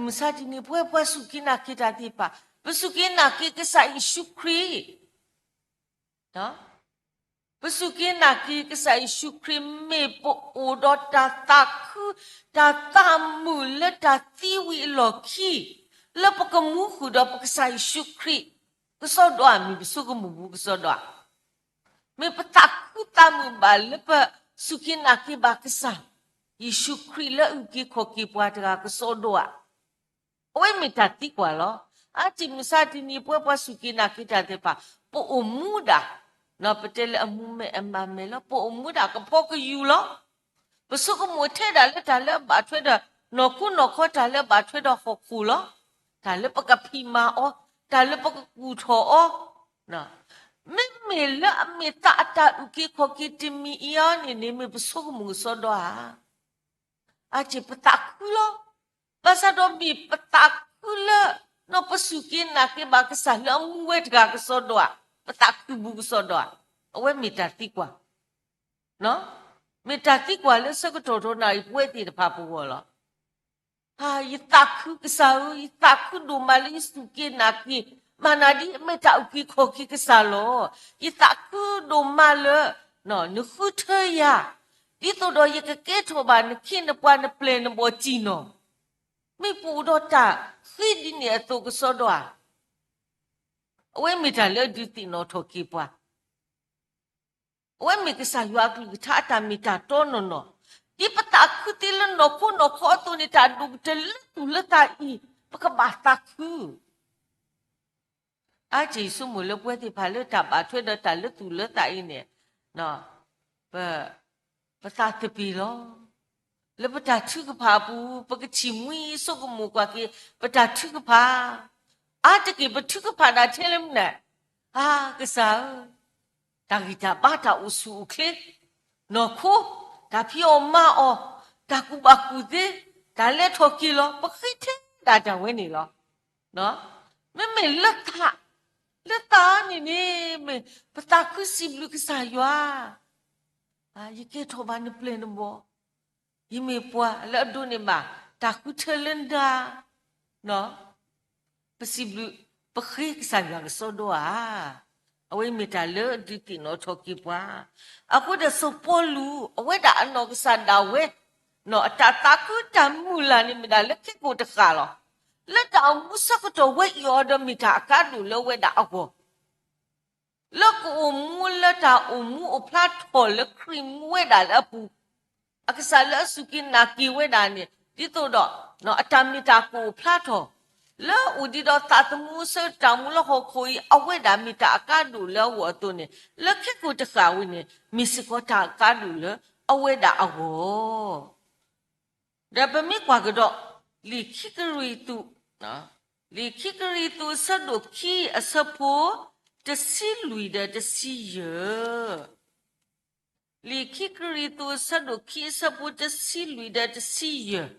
မုၢ်ဆါတနံၤ ပဝဲပှၤစူၢ်က့ၤနာ်က့ၤတၢ်သ့ၣ်တဖၣ် ပစူၢ်က့ၤနာ်က့ၤကစၢ်ယ့ၣ်ၡူးခရံာ် ပစူၢ်က့ၤနာ်က့ၤကစၢ်ယ့ၣ်ၡူးခရံာ် မ့ၢ်ပအိၣ်ဒီးတၢ်သးခု တၢ်သးမုာ်လၢတၢ်သံဝံၤအလီၢ်ခံ လၢပကမူဃုာ်ဒီးပကစၢ်ယ့ၣ်ၡူးခရံာ် ကစီဒီဧါ မ့ၢ်ပဆိကမိၣ်ပူၤကစီဒီဧါ. မ့ၢ်ပသးခုသးမုာ်ဘၣ်လၢပစူၢ်က့ၤနာ်က့ၤဘၣ်ကစၢ် ယ့ၣ်ၡူးခရံာ်လၢအုၣ်က့ၤခီၣ်က့ၤပှၤတဂၤကစီဒီဧါ. အဝဲမ့ၢ်တၢ်သံကွၢ်လီၤ. အါတံၢ်မုၢ်ဆါတနံၤ ပဝဲပှၤစူၢ်က့ၤနာ်က့ၤတၢ်သ့ၣ်တဖၣ် ပအိၣ်မူဒၣ်, ပတဲလၢအမူမဲာ်အမၤမဲာ်လီၤ, ပအိၣ်မူဒၣ်ကဖီကယူၤလီၤ. ပဆိကမိၣ်ထဲဒၣ်လၢတၢ်လၢအဘၣ်ထွဲဒီး နီၢ်ခိနီၢ်ခီ တၢ်လၢအဘၣ်ထွဲဒီးဟီၣ်ခိၣ်လီၤ. တၢ်လၢပကဖံးမၤအီၤ, တၢ်လၢပကကူၣ်ထီၣ်အီၤ, မ့မ့ၢ်လၢအမ့ၢ်သးအတၢ်အုၣ်က့ၤခီၣ်က့ၤတမံၤအံၤအီၤန့ၣ်န့ၣ် မ့ၢ်ပဆိကမိၣ်ကစီဒီဧါ. အါတံၢ်ပသးခုလီၤ. ဘၣ်ဆၣ်ဒီးမ့ၢ်ပသးခုလၢ နီၢ်ပစူၢ်က့ၤနာ်က့ၤဘၣ်ကစၢ်လၢအမူဝဲတဂၤကစီဒီဧါ, ပသးခုဘူးကစီဒီဧါ, အဝဲမ့ၢ်တၢ်သံကွၢ်, မ့ၢ်တၢ်သံကွၢ်လၢဆၢကတီၢ်ထီနၣ်ရံၣ် ပဝဲသ့ၣ်တဖၣ်ပဂီၢ်လီၤ. ယသးခုကစၢ်ဧၢ, ယသးခုဒိၣ်မးလၢယစူၢ်က့ၤနာ်က့ၤ, မ့ၢ်နာ်ဒ်အမ့ၢ်တၢ်အုၣ်က့ၤခီၣ်က့ၤကစၢ်လီၤ. ယသးခုဒိၣ်မးလၢ နဃုထၢယၤ, ဒ်သိးဒီးယကကဲထီၣ်ဘၣ်နခ့နပှၤနပျဲၢ်နဘီၣ်တံၢ်နီၢ်, မ့ၢ်ပအိၣ်ဒီးတၢ်ဃ့ဒ်န့ၣ်အသိးကစီဒီဧါ. အဝဲမ့ၢ်တၢ်လၢအဒုးသ့ၣ်နီၣ်ထီၣ်က့ၤပှၤ အဝဲမ့ၢ်ကစၢ်ယွၤအကလုၢ်ကထါအတၢ်မ့ၢ်တၢ်တီနီၢ်နီၢ်, ဒ်ပသးခုသ့လၢနီၢ်ခိနီၢ်ခီအသိးန့ၣ် တၢ်ဒိၣ်ကတၢၢ်လၢသူၣ်လၢသးအံၤ ပကဘၣ်သးခု. အါတက့ၢ် ယဆိကမိၣ်လၢပဝဲသ့ၣ်တဖၣ်လၢတၢ်ဘၣ်ထွဲဒီးတၢ်လၢသူၣ်လၢသးအံၤန့ၣ် ပ ပသးသပ့ၤလီၤ. လၢပတၢ်ထုကဖၣ်အပူၤ ပကထံၣ်မှံဆိကမိၣ်ကွၢ်က့ၤ ပတၢ်ထုကဖၣ်, အါတက့ၢ်ပထုကဖၣ်ဒၣ်ထဲလၢမနုၤလဲၣ်. အါ ကစၢ်ဧၢ, တၢ်ဂံၢ်တၢ်ဘါ တၢ်အိၣ်ဆူၣ်အိၣ်ချ့, နီၢ်ခိ, တၢ်ဖံးအီၣ်မၤအီၣ်, တၢ်ကူၣ်ဘၣ်ကူၣ်သ့, တၢ်လဲၤထီၣ်က့ၤလီၤ ပဃ့ထဲဒၣ်တၢ်ဝဲန့ၣ်လီၤ. မ့မ့ၢ်လၢသး, လၢသးန့ၣ်န့ၣ် မ့ၢ်ပသးခုစံးဘျုးကစၢ်ယွၤ, ယကဲထီၣ်ဘၣ်နပျဲၢ်နဘီၣ်, ယမ့ၢ်ပှၤလၢအဒိးန့ၢ်ဘၣ် တၢ်ဃုထၢလၢနၤ, ပစံးဘျုး, ပဃ့ကစၢ်ယွၤကစီဒီဧါ. အဝဲမ့ၢ်တၢ်လၢအဒုးသ့ၣ်နီၣ်ထီၣ်က့ၤပှၤ. အဃိဒီးစီၤပီလူး အဝဲဒၣ်အနီၢ်ကစၢ်ဒၣ်ဝဲ အတၢ်သးခုတၢ်မုၢ်လၢ်န့ၣ်မ့ၢ်ဒၣ်လၢခဲကိာ်တဃၣ်လီၤ. လၢတၢ်အိၣ်မူဆၢကတီၢ်ဝဲအံၤအီၤဒီးမ့ၢ်တၢ်အကါဒိၣ်လၢအဝဲဒၣ်အဂီၢ် လၢကအိၣ်မူလၢတၢ်အိၣ်မူအိၣ်ဖျါထီၣ်လၢခရံာ်မူဝဲဒၣ်လၢအပူၤ, အကစၢ်လၢအစူၢ်က့ၤနာ်က့ၤဝဲဒၣ်န့ၣ် ဒ်သိးဒီး အတၢ်မ့ၢ်တၢ်ကအိၣ်ဖျါထီၣ် လၢအအိၣ်ဒံးဒီးသးသမူအဆၢကတီၢ်မူလၢဟီၣ်ခိၣ်အံၤ အဝဲဒၣ်မ့ၢ်တၢ်အကါဒိၣ်လၢအဂီၢ်အသိးန့ၣ် လၢခဲကိာ်တဃၣ်ဝဲန့ၣ် မ့ၢ်စ့ၢ်ကီးတၢ်အကါဒိၣ်လၢအဝဲဒၣ်အဂီၢ် ဒီးပမ့ၢ်ကွၢ်ကဒီး လံာ်ခံကရံၣ်သူး, လံာ်ခံကရံၣ်သူးအဆၢဒိၣ်ခံအဆၢဖိ တဆံလွံၢ်ဒီးတဆံယဲၢ်, လံာ်ခံကရံၣ်သူးအဆၢဒိၣ်ခံအဆၢဖိတဆံလွံၢ်ဒီးတဆံယဲၢ်,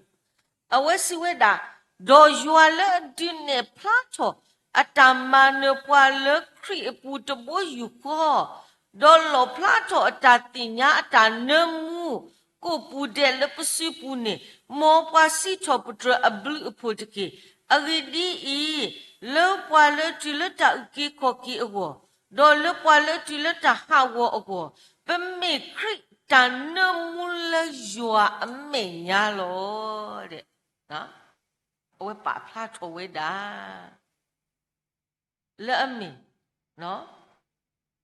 အဝဲစံးဝဲဒၣ်, ဒီးယွၤလၢအဒုးနဲၣ်ဖျါထီၣ် အတၢ်မၤနၢၤပှၤလၢခရံာ်အပူၤတဘိယူၢ်ဃီ, ဒီးလီၣ်ဖျါထီၣ်အတၢ်သ့ၣ်ညါအတၢ်နၢမူ ကိးပူၤဒဲးလၢပစုပူၤန့ၣ်, မ်ပှၤစံးထီၣ်ပတြၢၤအဘျုးအဖှိၣ်တက့ၢ်. အဂ့ၢ်ဒ်အံၤ, လၢပှၤလၢတုၤလၢတၢ်အုၣ်က့ၤခီၣ်က့ၤအဂီၢ်, ဒီးလၢပှၤလၢတုၤလၢတၢ်ဟးဂီၤအဂီၢ်, ပမ့ၢ်ခရံာ်တၢ်နၢမူလၢယွၤအမဲာ်ညါလီၤ. အဝဲပာ်ဖျါထီၣ်ဝဲဒၣ် လၢအမ့ၢ်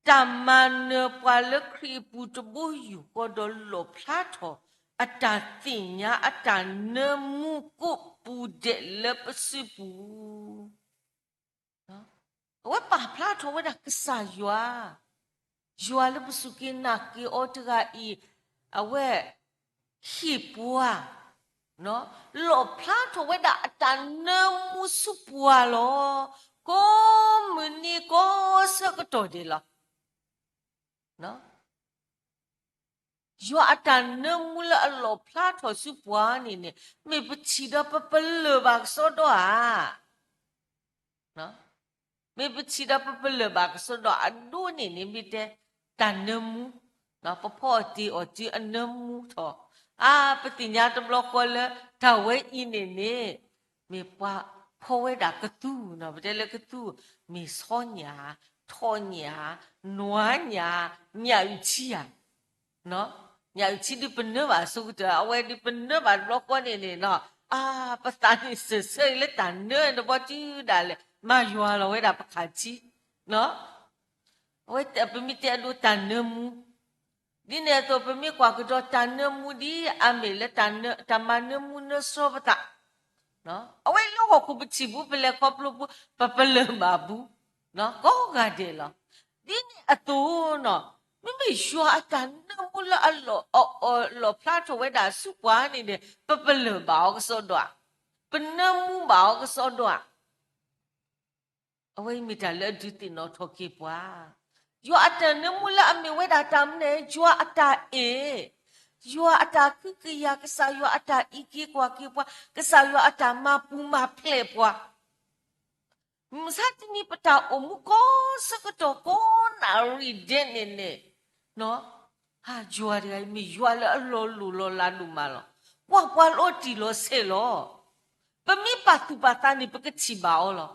တၢ်မၤနၢၤပှၤလၢခရံာ်အပူၤတဘိယူၢ်ဃီ ဒီးလီၣ်ဖျါထီၣ်အတၢ်သ့ၣ်ညါအတၢ်နၢမူကိးပူၤဒဲးလၢပစုပူၤ, အဝဲပာ်ဖျါထီၣ်ဝဲဒၣ်ကစၢ်ယွၤ, ယွၤလၢပစူၢ်က့ၤနာ်က့ၤအီၤတဂၤအံၤ, အဝဲ ဟ့ၣ်ပှၤ လီၣ်ဖျါထီၣ်ဝဲဒၣ်အတၢ်နၢမူဆူပှၤလီၤ. ကိးမုၢ်နံၤကိးဆၢကတီၢ်ဒဲးလီၤ. ယွၤအတၢ်နၢမူလၢအလီၣ်ဖျါထီၣ်ဆူပှၤန့ၣ်န့ၣ် မ့ၢ်ပထံၣ်ဒီးပပလၢၢ်ဘၣ်ကစီဒီဧါ. မ့ၢ်ပထံၣ်ဒီးပပလၢၢ်ဘၣ်ကစီဒီ အဒိန့ၣ်န့ၣ် မ့ၢ်တဲ တၢ်နၢမူ, ပဖီအီၣ်တ့ၢ်အီၣ်တုၤအနၢမူထီၣ်, အါ ပသ့ၣ်ညါတဘျီဃီလၢ တၢ်ဝဲအံၤန့ၣ်န့ၣ် မ့ၢ်ပှၤဖီဝဲဒၣ်ကသူ, ပတဲလၢကသူ, မ့ၢ်ဆီညၣ်, ထီၣ်ညၣ်, နွါညၣ်, ညၣ်အုၣ်ထံဧါ ညၣ်အုၣ်ထံဒုးပနၢဘၣ်အဆိကတၢၢ်, အဝဲဒုးပနၢဘၣ်တဘျီဃီန့ၣ်န့ၣ်, အါ ပသးန့ၣ်စၢၢ်ဆၢအံၤလၢတၢ်နၢတဘျီတုၤဒၣ်လဲာ် မၤယွၤလီၤဝဲဒၣ်ပခးထံ, အဝဲပမ့ၢ်တဲအဒိတၢ်နၢမူ, ဒ်န့ၣ်အသိး ပမ့ၢ်ကွၢ်ကဒီးတၢ်နၢမူဒ်အမ့ၢ်လၢ တၢ်မၤနၢမူနၢဆှီပသး အဝဲလၢဟီၣ်ခိၣ်ပထံၣ်ပူၤ ပလဲၤခီဖျိပူၤ ပပလၢၢ်ဘၣ်ပူၤ, ကိးဂၤဒဲးလီၤ. ဒ်န့ၣ်အသိး, မ့မ့ၢ်ယွၤအတၢ်နၢမူလၢအလီၣ်ဖျါထီၣ်ဝဲဒၣ်ဆူပှၤန့ၣ်န့ၣ် ပပလၢၢ်ဘၣ်အီၤကစီဒီဧါ, ပနၢမူဘၣ်အီၤကစီဒီဧါ. အဝဲအံၤမ့ၢ်တၢ်လၢအဒုးသ့ၣ်နီၣ်ထီၣ်က့ၤပှၤ, ယွၤအတၢ်နၢမူလၢအမ့ၢ်ဝဲဒၣ်တၢ်မနုၤလဲၣ်, ယွၤအတၢ်အဲၣ်, ယွၤအတၢ်ကဟုကယာ်, ကစၢ်ယွၤအတၢ်အံးက့ၤကွၢ်က့ၤပှၤ, ကစၢ်ယွၤအတၢ်မၤပူၤမၤဖျဲးပှၤ မုၢ်မဆါတနံၤပတၢ်အိၣ်မူကိးဆၢကတီၢ်ကိးနၣ်ရံၣ်ဒဲးန့ၣ်န့ၣ်, ယွၤတဂၤအံၤမ့ၢ်ယွၤလၢအလီၤလိၢ်လီၤလးဒိၣ်မးလီၤ. ကွၢ်ပှၤလီၤတံၢ်လီၤဆဲးလီၤ. ပမ့ၢ်ပာ်သူၣ်ပာ်သးန့ၣ် ပကထံၣ်ဘၣ်အီၤလီ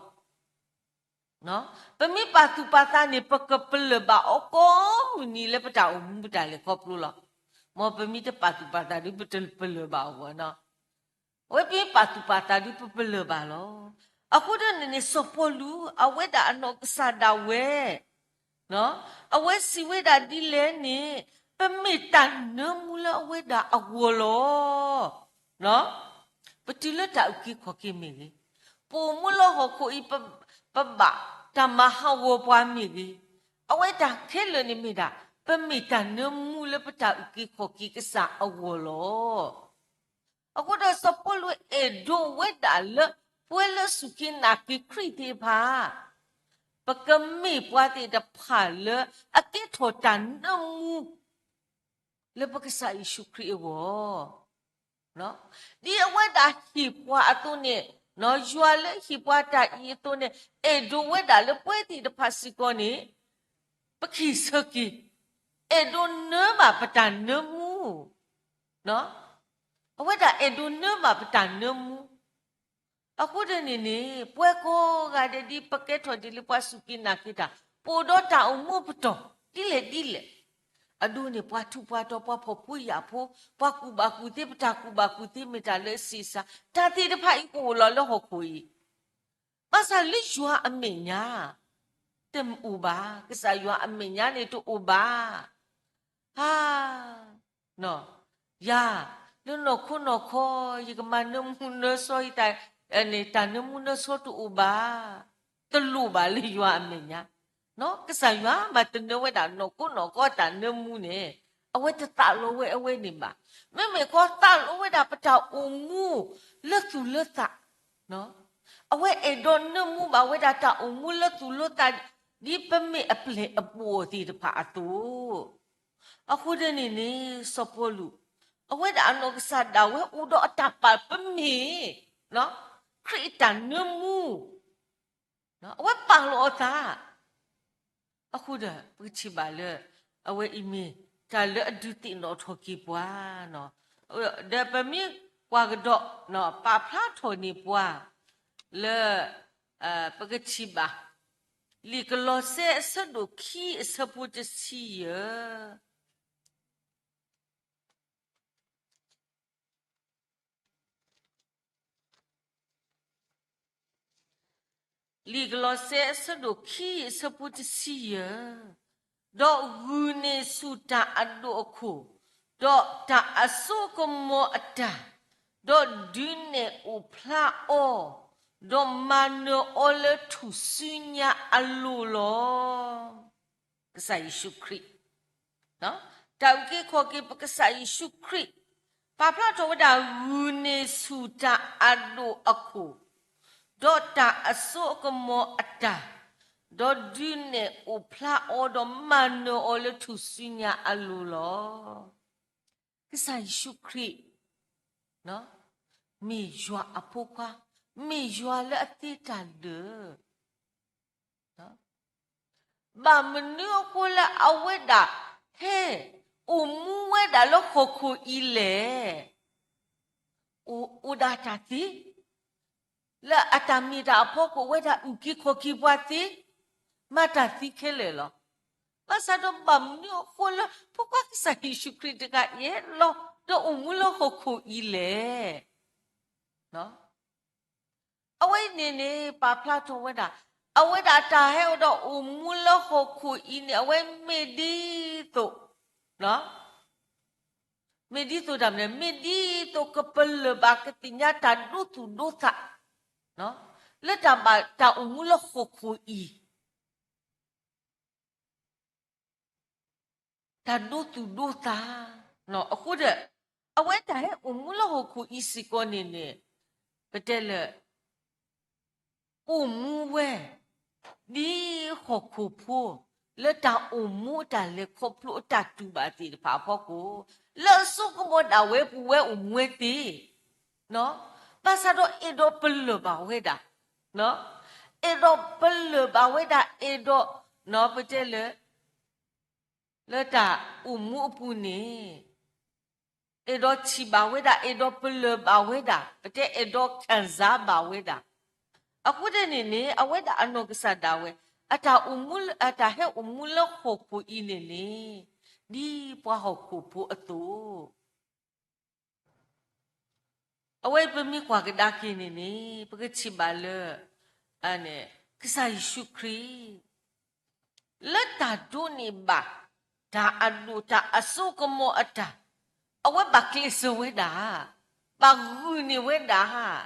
ၤ. ပမ့ၢ်ပာ်သူၣ်ပာ်သးန့ၣ် ပကပလၢၢ်ဘၣ်အီၤကိးမုၢ်နံၤလၢပတၢ်အိၣ်မူပတၢ်လဲၤခီဖျိလီၤ. မ်ပမ့ၢ်တပာ်သူၣ်ပာ်သးဒီး ပတပလၢၢ်ဘၣ်အီၤဘၣ်နီၤ. အဝဲပမ့ၢ်ပာ်သူၣ်ပာ်သးဒီး ပပလၢၢ်ဘၣ်လီၤ. အဃိဒီးန့ၣ်န့ၣ် စီၤပီလူး အဝဲဒၣ်အနီၢ်ကစၢ်ဒၣ်ဝဲ အဝဲစံးဝဲဒၣ်ဒ်လဲၣ်န့ၣ်, ပမ့ၢ်တၢ်နၢမူလၢအဝဲဒၣ်အဂီၢ်လီၤ. ပတုၤလၢတၢ်အုၣ်က့ၤခီၣ်က့ၤမ့ၢ်ဂ့ၤ, ပအိၣ်မူလၢဟီၣ်ခိၣ်အံၤ ပ, ပဘၣ်တၢ်မၤဟးဂီၤပှၤမ့ၢ်ဂ့ၤ, အဝဲတၢ်ခဲလၢာ်န့ၣ်မ့ၢ်ဒၣ် ပမ့ၢ်တၢ်နၢမူလၢပတၢ်အုၣ်က့ၤခီၣ်က့ၤကစၢ်အဂီၢ်လီၤ. အဃိဒီးစီၤပီလူးအဲၣ်ဒိးဝဲဒၣ်လၢ ပဝဲလၢစူၢ်က့ၤနာ်က့ၤခရံာ်သ့ၣ်တဖၣ် ပကမ့ၢ်ပှၤသ့ၣ်တဖၣ်လၢအကဲထီၣ်တၢ်နၢမူ လၢပကစၢ်ယ့ၣ်ၡူးခရံာ်အဂီၢ်, ဒ်အဝဲဒၣ်ဟ့ၣ်ပှၤအသိးန့ၣ်, ယွၤလၢဟ့ၣ်ပှၤတၢ်အံၤအသိးန့ၣ် အဲၣ်ဒိးဝဲဒၣ်လၢပဝဲသ့ၣ်တဖၣ်စ့ၢ်ကီးန့ၣ် ပကဟ့ၣ်ဆၢက့ၤ, အဲၣ်ဒိးနၢဘၣ်ပတၢ်နၢမူ, အဝဲဒၣ်အဲၣ်ဒိးနၢဘၣ်ပတၢ်နၢမူ. အဃိဒီးန့ၣ်န့ၣ် ပဝဲကိးဂၤဒဲးဒ်ပကဲထီၣ်ဒ်လၢပှၤစူၢ်က့ၤနာ်က့ၤတၢ် ပအိၣ်ဒီးတၢ်အိၣ်မူအပတီၢ် ဒ်လဲၣ်ဒ်လဲၣ်, အဒိန့ၣ် ပှၤထူးပှၤတီၤ ပှၤဖှီၣ်ဖိယာ်ဖိ, ပှၤကူၣ်ဘၣ်ကူၣ်သ့ ပတၢ်ကူၣ်ဘၣ်ကူၣ်သ့မ့ၢ်တၢ်လၢအဆံးစှၤ, တၢ်သ့ၣ်တဖၣ်အံၤကအိၣ်လီၤလၢဟီၣ်ခိၣ်အံၤ, ဘၣ်ဆၣ်လၢယွၤအမဲာ်ညါ တအိၣ်ဘၣ်, ကစၢ်ယွၤအမဲာ်ညါန့ၣ်တအိၣ်ဘၣ်. ဟါ, ယၤ, လၢနီၢ်ခိနီၢ်ခီ ယကမၤနၢမူနၢဆှီယတၢ်, တၢ်နၢမူနၢဆှီတအိၣ်ဘၣ်, တလိၣ်ဘၣ်လၢယွၤအမဲာ်ညါ. ကစၢ်ယွၤမၤတနၢဝဲဒၣ်နီၢ်ခိနီၢ်ခီတၢ်နၢမူန့ၣ် အဝဲတသးလီဝဲအဝဲန့ၣ်ဘၣ်. မ့မ့ၢ်ခီသးလီဝဲဒၣ်ပတၢ်အိၣ်မူလၢသူၣ်လၢသး အဝဲအဲၣ်ဒိးနၢမူဘၣ်ဝဲဒၣ်တၢ်အိၣ်မူလၢသူၣ်လၢသး ဒ်ပမ့ၢ်အပျဲၢ်အဘီၣ်သ့ၣ်တဖၣ်အသိး, အဃိဒ်န့ၣ်န့ၣ် စီၤပီလူး အဝဲဒၣ်အနီၢ်ကစၢ်ဒၣ်ဝဲအိၣ်ဒီးအတၢ်ပာ်ပမ့ၢ် ခရံာ်အတၢ်နၢမူ အဝဲပာ်လီၤအသး အဃိဒီး ပကထံၣ်ဘၣ်လၢ အဝဲအံၤမ့ၢ်တၢ်လၢအဒုးသ့ၣ်နီၣ်ထီၣ်က့ၤပှၤ, ဒီးပမ့ၢ်ကွၢ်ကဒီး ပာ်ဖျါထီၣ်န့ၢ်ပှၤ လၢ ပကထံၣ်ဘၣ် လံာ်ကလီးစဲအဆၢဒိၣ်ခံအဆၢဖိတဆံယဲၢ် လံာ်ကလီးစဲအဆၢဒိၣ်ခံအဆၢဖိတဆံယဲၢ်, ဒီးဂုာ်န့ၢ်ဆူၣ်တၢ်အဒိၣ်အခိၣ်, ဒီးတၢ်အစိအကမီၤအတၢ်, ဒီးဒုးနဲၣ်အိၣ်ဖျါအီၤ, ဒီးမၤနၢၤအီၤလၢထူၣ်စုညါအလိၤလီၤ. ကစၢ်ယ့ၣ်ၡူးခရံာ် တၢ်အုၣ်က့ၤခီၣ်က့ၤပကစၢ်ယ့ၣ်ၡူးခရံာ် ပာ်ဖျါထီၣ်ဝဲဒၣ်ဂုာ်န့ၢ်ဆူၣ်တၢ်အဒိၣ်အခိၣ်, ဒီးတၢ်အစိအကမီၤအတၢ်, ဒီးဒုးနဲၣ်အိၣ်ဖျါအီၤ ဒီးမၤနၢၤအီၤလၢထူၣ်စုညါအလိၤလီၤ. ကစၢ်ယ့ၣ်ၡူးခရံာ် မ့ၢ်ယွၤအဖိခွါ, မ့ၢ်ယွၤလၢအသ့တၢ်လၢာ် ဘၣ်မနုၤအဃိလၢအဝဲဒၣ်ဟဲအိၣ်မူဝဲဒၣ်လၢဟီၣ်ခိၣ်အံၤလဲၣ်. အိၣ်ဒၣ်တၢ်သ့, လၢအတၢ်မ့ၢ်တၢ်အဖီခိၣ် အဝဲဒၣ်အုၣ်က့ၤခီၣ်က့ၤပှၤသ့, မၤတၢ်သ့ခဲလၢာ်လီၤ. ဘၣ်ဆၣ်ဒီးဘၣ်မနုၤအဃိလၢ ဖိခွါကစၢ်ယ့ၣ်ၡူးခရံာ်တဂၤအံၤ ဟဲလီၤဒီးအိၣ်မူလၢဟီၣ်ခိၣ်အံၤလဲၣ်. အဝဲန့ၣ်န့ၣ် ပာ်ဖျါထီၣ်ဝဲဒၣ် အဝဲဒၣ်တၢ်ဟဲအိၣ်ဒီးအိၣ်မူလၢဟီၣ်ခိၣ်အံၤန့ၣ် အဝဲမ့ၢ်ဒ်သိး, မ့ၢ်ဒ်သိးတၢ်မနုၤလဲၣ်, မ့ၢ်ဒ်သိးကပလၢၢ်ဘၣ်ကသ့ၣ်ညါတၢ်ဒိသူၣ်ဒိသး လၢတၢ်ဘၣ်တၢ်အိၣ်မူလၢဟီၣ်ခိၣ်အံၤ တၢ်ဒိသူၣ်ဒိသး. အဃိဒီး အဝဲတၢ်ဟဲအိၣ်မူလၢဟီၣ်ခိၣ်အံၤစ့ၢ်ကီးန့ၣ်န့ၣ် ပတဲလၢ အိၣ်မူဝဲ ဒ်ဟီၣ်ခိၣ်ဖိ လၢတၢ်အိၣ်မူအတၢ်လဲၤခီဖျိအတၢ်တူၢ်ဘၣ်သ့ၣ်တဖၣ်အဖီခိၣ် လၢအစိကမီၤဒၣ်ဝဲပူၤဝဲအိၣ်မူဝဲသ့ ဘၣ်ဆၣ်ဒီးအဲၣ်ဒိးပလၢၢ်ဘၣ်ဝဲဒၣ်, အဲၣ်ဒိးပလၢၢ်ဘၣ်ဝဲဒၣ် အဲၣ်ဒိး ပတဲလၢ လၢတၢ်အိၣ်မူအပူၤန့ၣ် အဲၣ်ဒိးထံၣ်ဘၣ်ဝဲဒၣ် အဲၣ်ဒိးပလၢၢ်ဘၣ်ဝဲဒၣ် ပတဲအဲၣ်ဒိးခံစားဘၣ်ဝဲဒၣ်. အဃိဒ်န့ၣ်န့ၣ် အဝဲဒၣ်အနီၢ်ကစၢ်ဒၣ်ဝဲ အတၢ်အိၣ်မူ အတၢ်ဟဲအိၣ်မူလၢဟီၣ်ခိၣ်အံၤန့ၣ်န့ၣ် ဒ်ပှၤဟီၣ်ခိၣ်ဖိအသိး အဝဲပမ့ၢ်ကွၢ်ကဒါက့ၤန့ၣ်န့ၣ် ပကထံၣ်ဘၣ်လၢ ကစၢ်ယ့ၣ်ၡူးခရံာ် လၢတၢ်ဒိးန့ၢ်ဘၣ် တၢ်အဒိၣ်တၢ်အစိကမီၤအတၢ်, အဝဲဘၣ်ကျဲးစၢးဝဲဒၣ်, ဘၣ်ဂုာ်န့ၢ်ဝဲဒၣ်,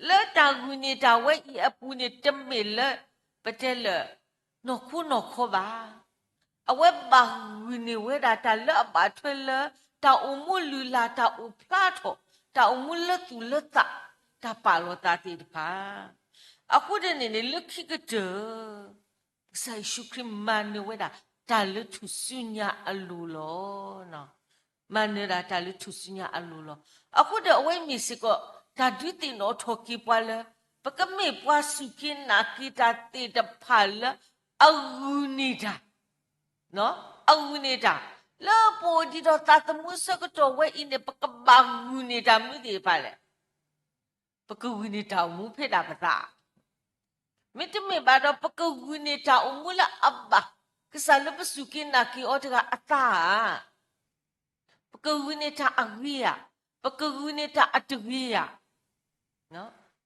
လၢတၢ်ဂုာ်န့ၢ်တၢ်ဝဲအံၤအပူၤန့ၣ် တမ့ၢ်လၢ ပတဲလၢ နီၢ်ခိနီၢ်ခီဘၣ်. အဝဲဘၣ်ဂုာ်န့ၢ်ဝဲဒၣ်တၢ်လၢအဘၣ်ထွဲလၢ တၢ်အိၣ်မူလုၢ်လၢ် တၢ်အိၣ်ဖျါထီၣ်, တၢ်အိၣ်မူလၢသူၣ်လၢသး, တၢ်ပာ်လီၤသးသ့ၣ်တဖၣ်. အဃိဒ်န့ၣ်န့ၣ် လၢခံကတၢၢ် ကစၢ်ယ့ၣ်ၡူးခရံာ်မၤနၢၤဝဲဒၣ် တၢ်လၢထူၣ်စုညါအလိၤလီၤ. မၤနၢၤဒၣ်တၢ်လၢထူၣ်စုညါအလိၤလီၤ. အဃိဒီးအဝဲမ့ၢ်စ့ၢ်ကီး တၢ်ဒုးသ့ၣ်နီၣ်ထီၣ်က့ၤပှၤလၢ ပကမ့ၢ်ပှၤစူၢ်က့ၤနာ်က့ၤတၢ်သ့ၣ်တဖၣ်လၢ အဂုာ်န့ၢ်တၢ် အဂုာ်န့ၢ်တၢ်, လၢပအိၣ်ဒံးဒီးသးသမူအဆၢကတီၢ်ဝဲအံၤန့ၣ် ပကဘၣ်ဂုာ်န့ၢ်တၢ်မနုၤသ့ၣ်တဖၣ်လဲၣ်. ပကဂုာ်န့ၢ်တၢ်အိၣ်မူဖဲဒၣ်ပသး, မ့တမ့ၢ်ဘၣ်ဒီး ပကဂုာ်န့ၢ်တၢ်အိၣ်မူလၢအဘၣ်, ကစၢ်လၢပစူၢ်က့ၤနာ်က့ၤအီၤတဂၤအသးဧါ, ပကဂုာ်န့ၢ်တၢ်အဂ့ၤဧါ, ပကဂုာ်န့ၢ်တၢ်အတဂ့ၤဧါ.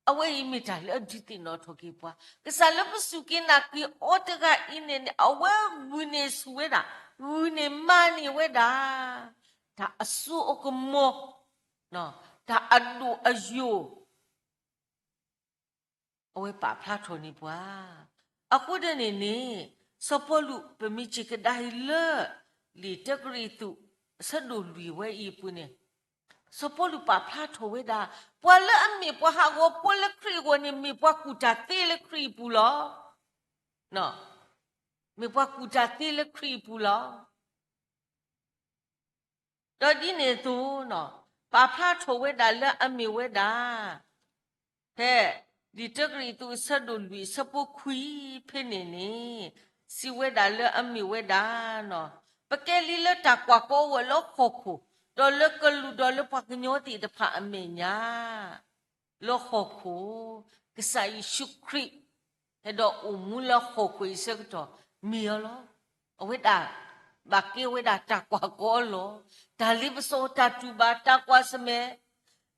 အဝဲအံၤမ့ၢ်တၢ်လၢအဒုးသ့ၣ်နီၣ်ထီၣ်က့ၤပှၤ, ကစၢ်လၢပစူၢ်က့ၤနာ်က့ၤအီၤတဂၤအံၤန့ၣ်န့ၣ် အဝဲဂုာ်န့ၢ်ဆူၣ်ဝဲဒၣ်, ဂုာ်န့ၢ်မၤန့ၢ်ဝဲဒၣ် တၢ်အစိအကမီၤ, တၢ်အဒိၣ်အယိာ် အဝဲပာ်ဖျါထီၣ်န့ၢ်ပှၤ. အဃိဒ်န့ၣ်န့ၣ် စီၤပီလူး ပမ့ၢ်စ့ၢ်ကဒါအံၤလၢ လံာ်တၢကရံၣ်သူး အဆၢဒိၣ်လွံၢ်ဝဲအံၤအပူၤန့ၣ်, စီၤပီလူးပာ်ဖျါထီၣ်ဝဲဒၣ် ပှၤလၢအမ့ၢ်ပှၤဟးဂီၤဖိလၢခရံာ်အဂီၢ်န့ၣ် မ့ၢ်ပှၤကူၣ်တၢ်သ့လၢခရံာ်အပူၤလီၤ. မ့ၢ်ပှၤကူၣ်တၢ်သ့လၢခရံာ်အပူၤလီၤ. ဒီးဒ်န့ၣ်အသိး, ပာ်ဖျါထီၣ်ဝဲဒၣ်လၢအမ့ၢ်ဝဲဒၣ်, ဖဲ လံာ်တၢကရံၣ်သူး အဆၢဒိၣ်လွံၢ် အဆၢဖိခွံဖဲန့ၣ်န့ၣ်, စံးဝဲဒၣ်လၢအမ့ၢ်ဝဲဒၣ်, ပကဲလံလၢတၢ်ကွၢ်ကီအဂီၢ်လၢဟီၣ်ခိၣ်, ဒီးလၢကလူးဒီးလၢပှၤကညီသ့ၣ်တဖၣ်အမဲာ်ညါ လၢဟီၣ်ခိၣ်, ကစၢ်ယ့ၣ်ၡူးခရံာ် ဟဲဒီးအိၣ်မူလၢဟီၣ်ခိၣ်အံၤအဆၢကတီၢ် မ့ၢ်အီၤလီၤ. အဝဲဒၣ် ဘၣ်ကဲဝဲဒၣ်တၢ်ကွၢ်ကီအလီၢ်, တၢ်လ့ပစီ တၢ်တူၢ်ဘၣ် တၢ်ကွၢ်ဆၢၣ်မဲာ်,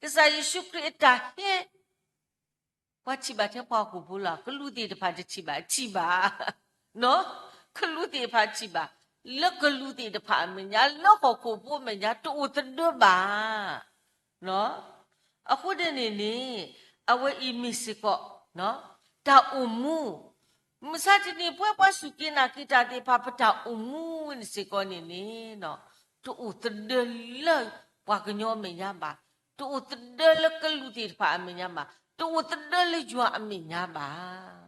ကစၢ်ယ့ၣ်ၡူးခရံာ်အတၢ်ဟဲ ပှၤထံၣ်ဘၣ်ထဲပှၤဟီၣ်ခိၣ်ဖိလီၤ, ကလူးသ့ၣ်တဖၣ်တထံၣ်ဘၣ်, ထံၣ်ဘၣ်, ကလူးသ့ၣ်တဖၣ်ထံၣ်ဘၣ်, လၢကလူးသ့ၣ်တဖၣ်အမဲာ်ညါ လၢဟီၣ်ခိၣ်ဖိအမဲာ်ညါ တအိၣ်သဒၢဘၣ်. အဃိဒ်န့ၣ်န့ၣ် အဝဲအံၤမ့ၢ်စ့ၢ်ကီး တၢ်အိၣ်မူ, မုၢ်ဆါတနံၤ ပဝဲပှၤစူၢ်က့ၤနာ်က့ၤတၢ်သ့ၣ်တဖၣ် ပတၢ်အိၣ်မူန့ၣ်စ့ၢ်ကီးန့ၣ်န့ၣ် တအိၣ်သဒၢလၢပှၤကညီအမဲာ်ညါဘၣ်, တအိၣ်သဒၢလၢကလူးသ့ၣ်တဖၣ်အမဲာ်ညါဘၣ်, တအိၣ်သဒၢလၢယွၤအမဲာ်ညါဘၣ်.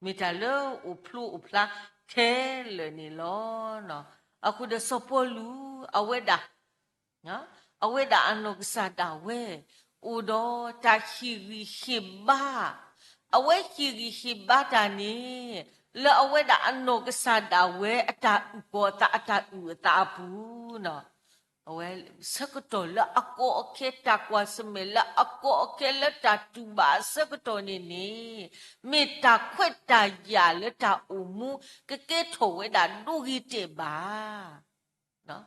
မ့ၢ်တၢ်လၢအိၣ်ဖျိအိၣ်ဖျါခဲလၢာ်န့ၣ်လီၤ. အဃိဒီးစီၤပီလူး အဝဲဒၣ် အဝဲဒၣ်အနီၢ်ကစၢ်ဒၣ်ဝဲ အိၣ်ဒီးတၢ်ဟ့ၣ်ဂံၢ်ဟ့ၣ်ဘါ, အဝဲဟ့ၣ်ဂံၢ်ဟ့ၣ်ဘါတၢ်န့ၣ် လၢအဝဲဒၣ်အနီၢ်ကစၢ်ဒၣ်ဝဲအတၢ်အုၣ်ကီၤအသး အတၢ်အုၣ်အသးအပူၤ အဝဲ ဆၢကတီၢ်လၢအကီအခဲ တၢ်ကွၢ်ဆၢၣ်မဲာ်လၢအကီအခဲ လၢတၢ်တူၢ်ဘၣ်အဆၢကတီၢ်န့ၣ်န့ၣ် မ့ၢ်တၢ်ခွဲးတၢ်ယာ်လၢတၢ်အိၣ်မူ ကကဲထီၣ်ဝဲဒၣ်ဒိဂ့ၤတဲာ်ဘၣ်.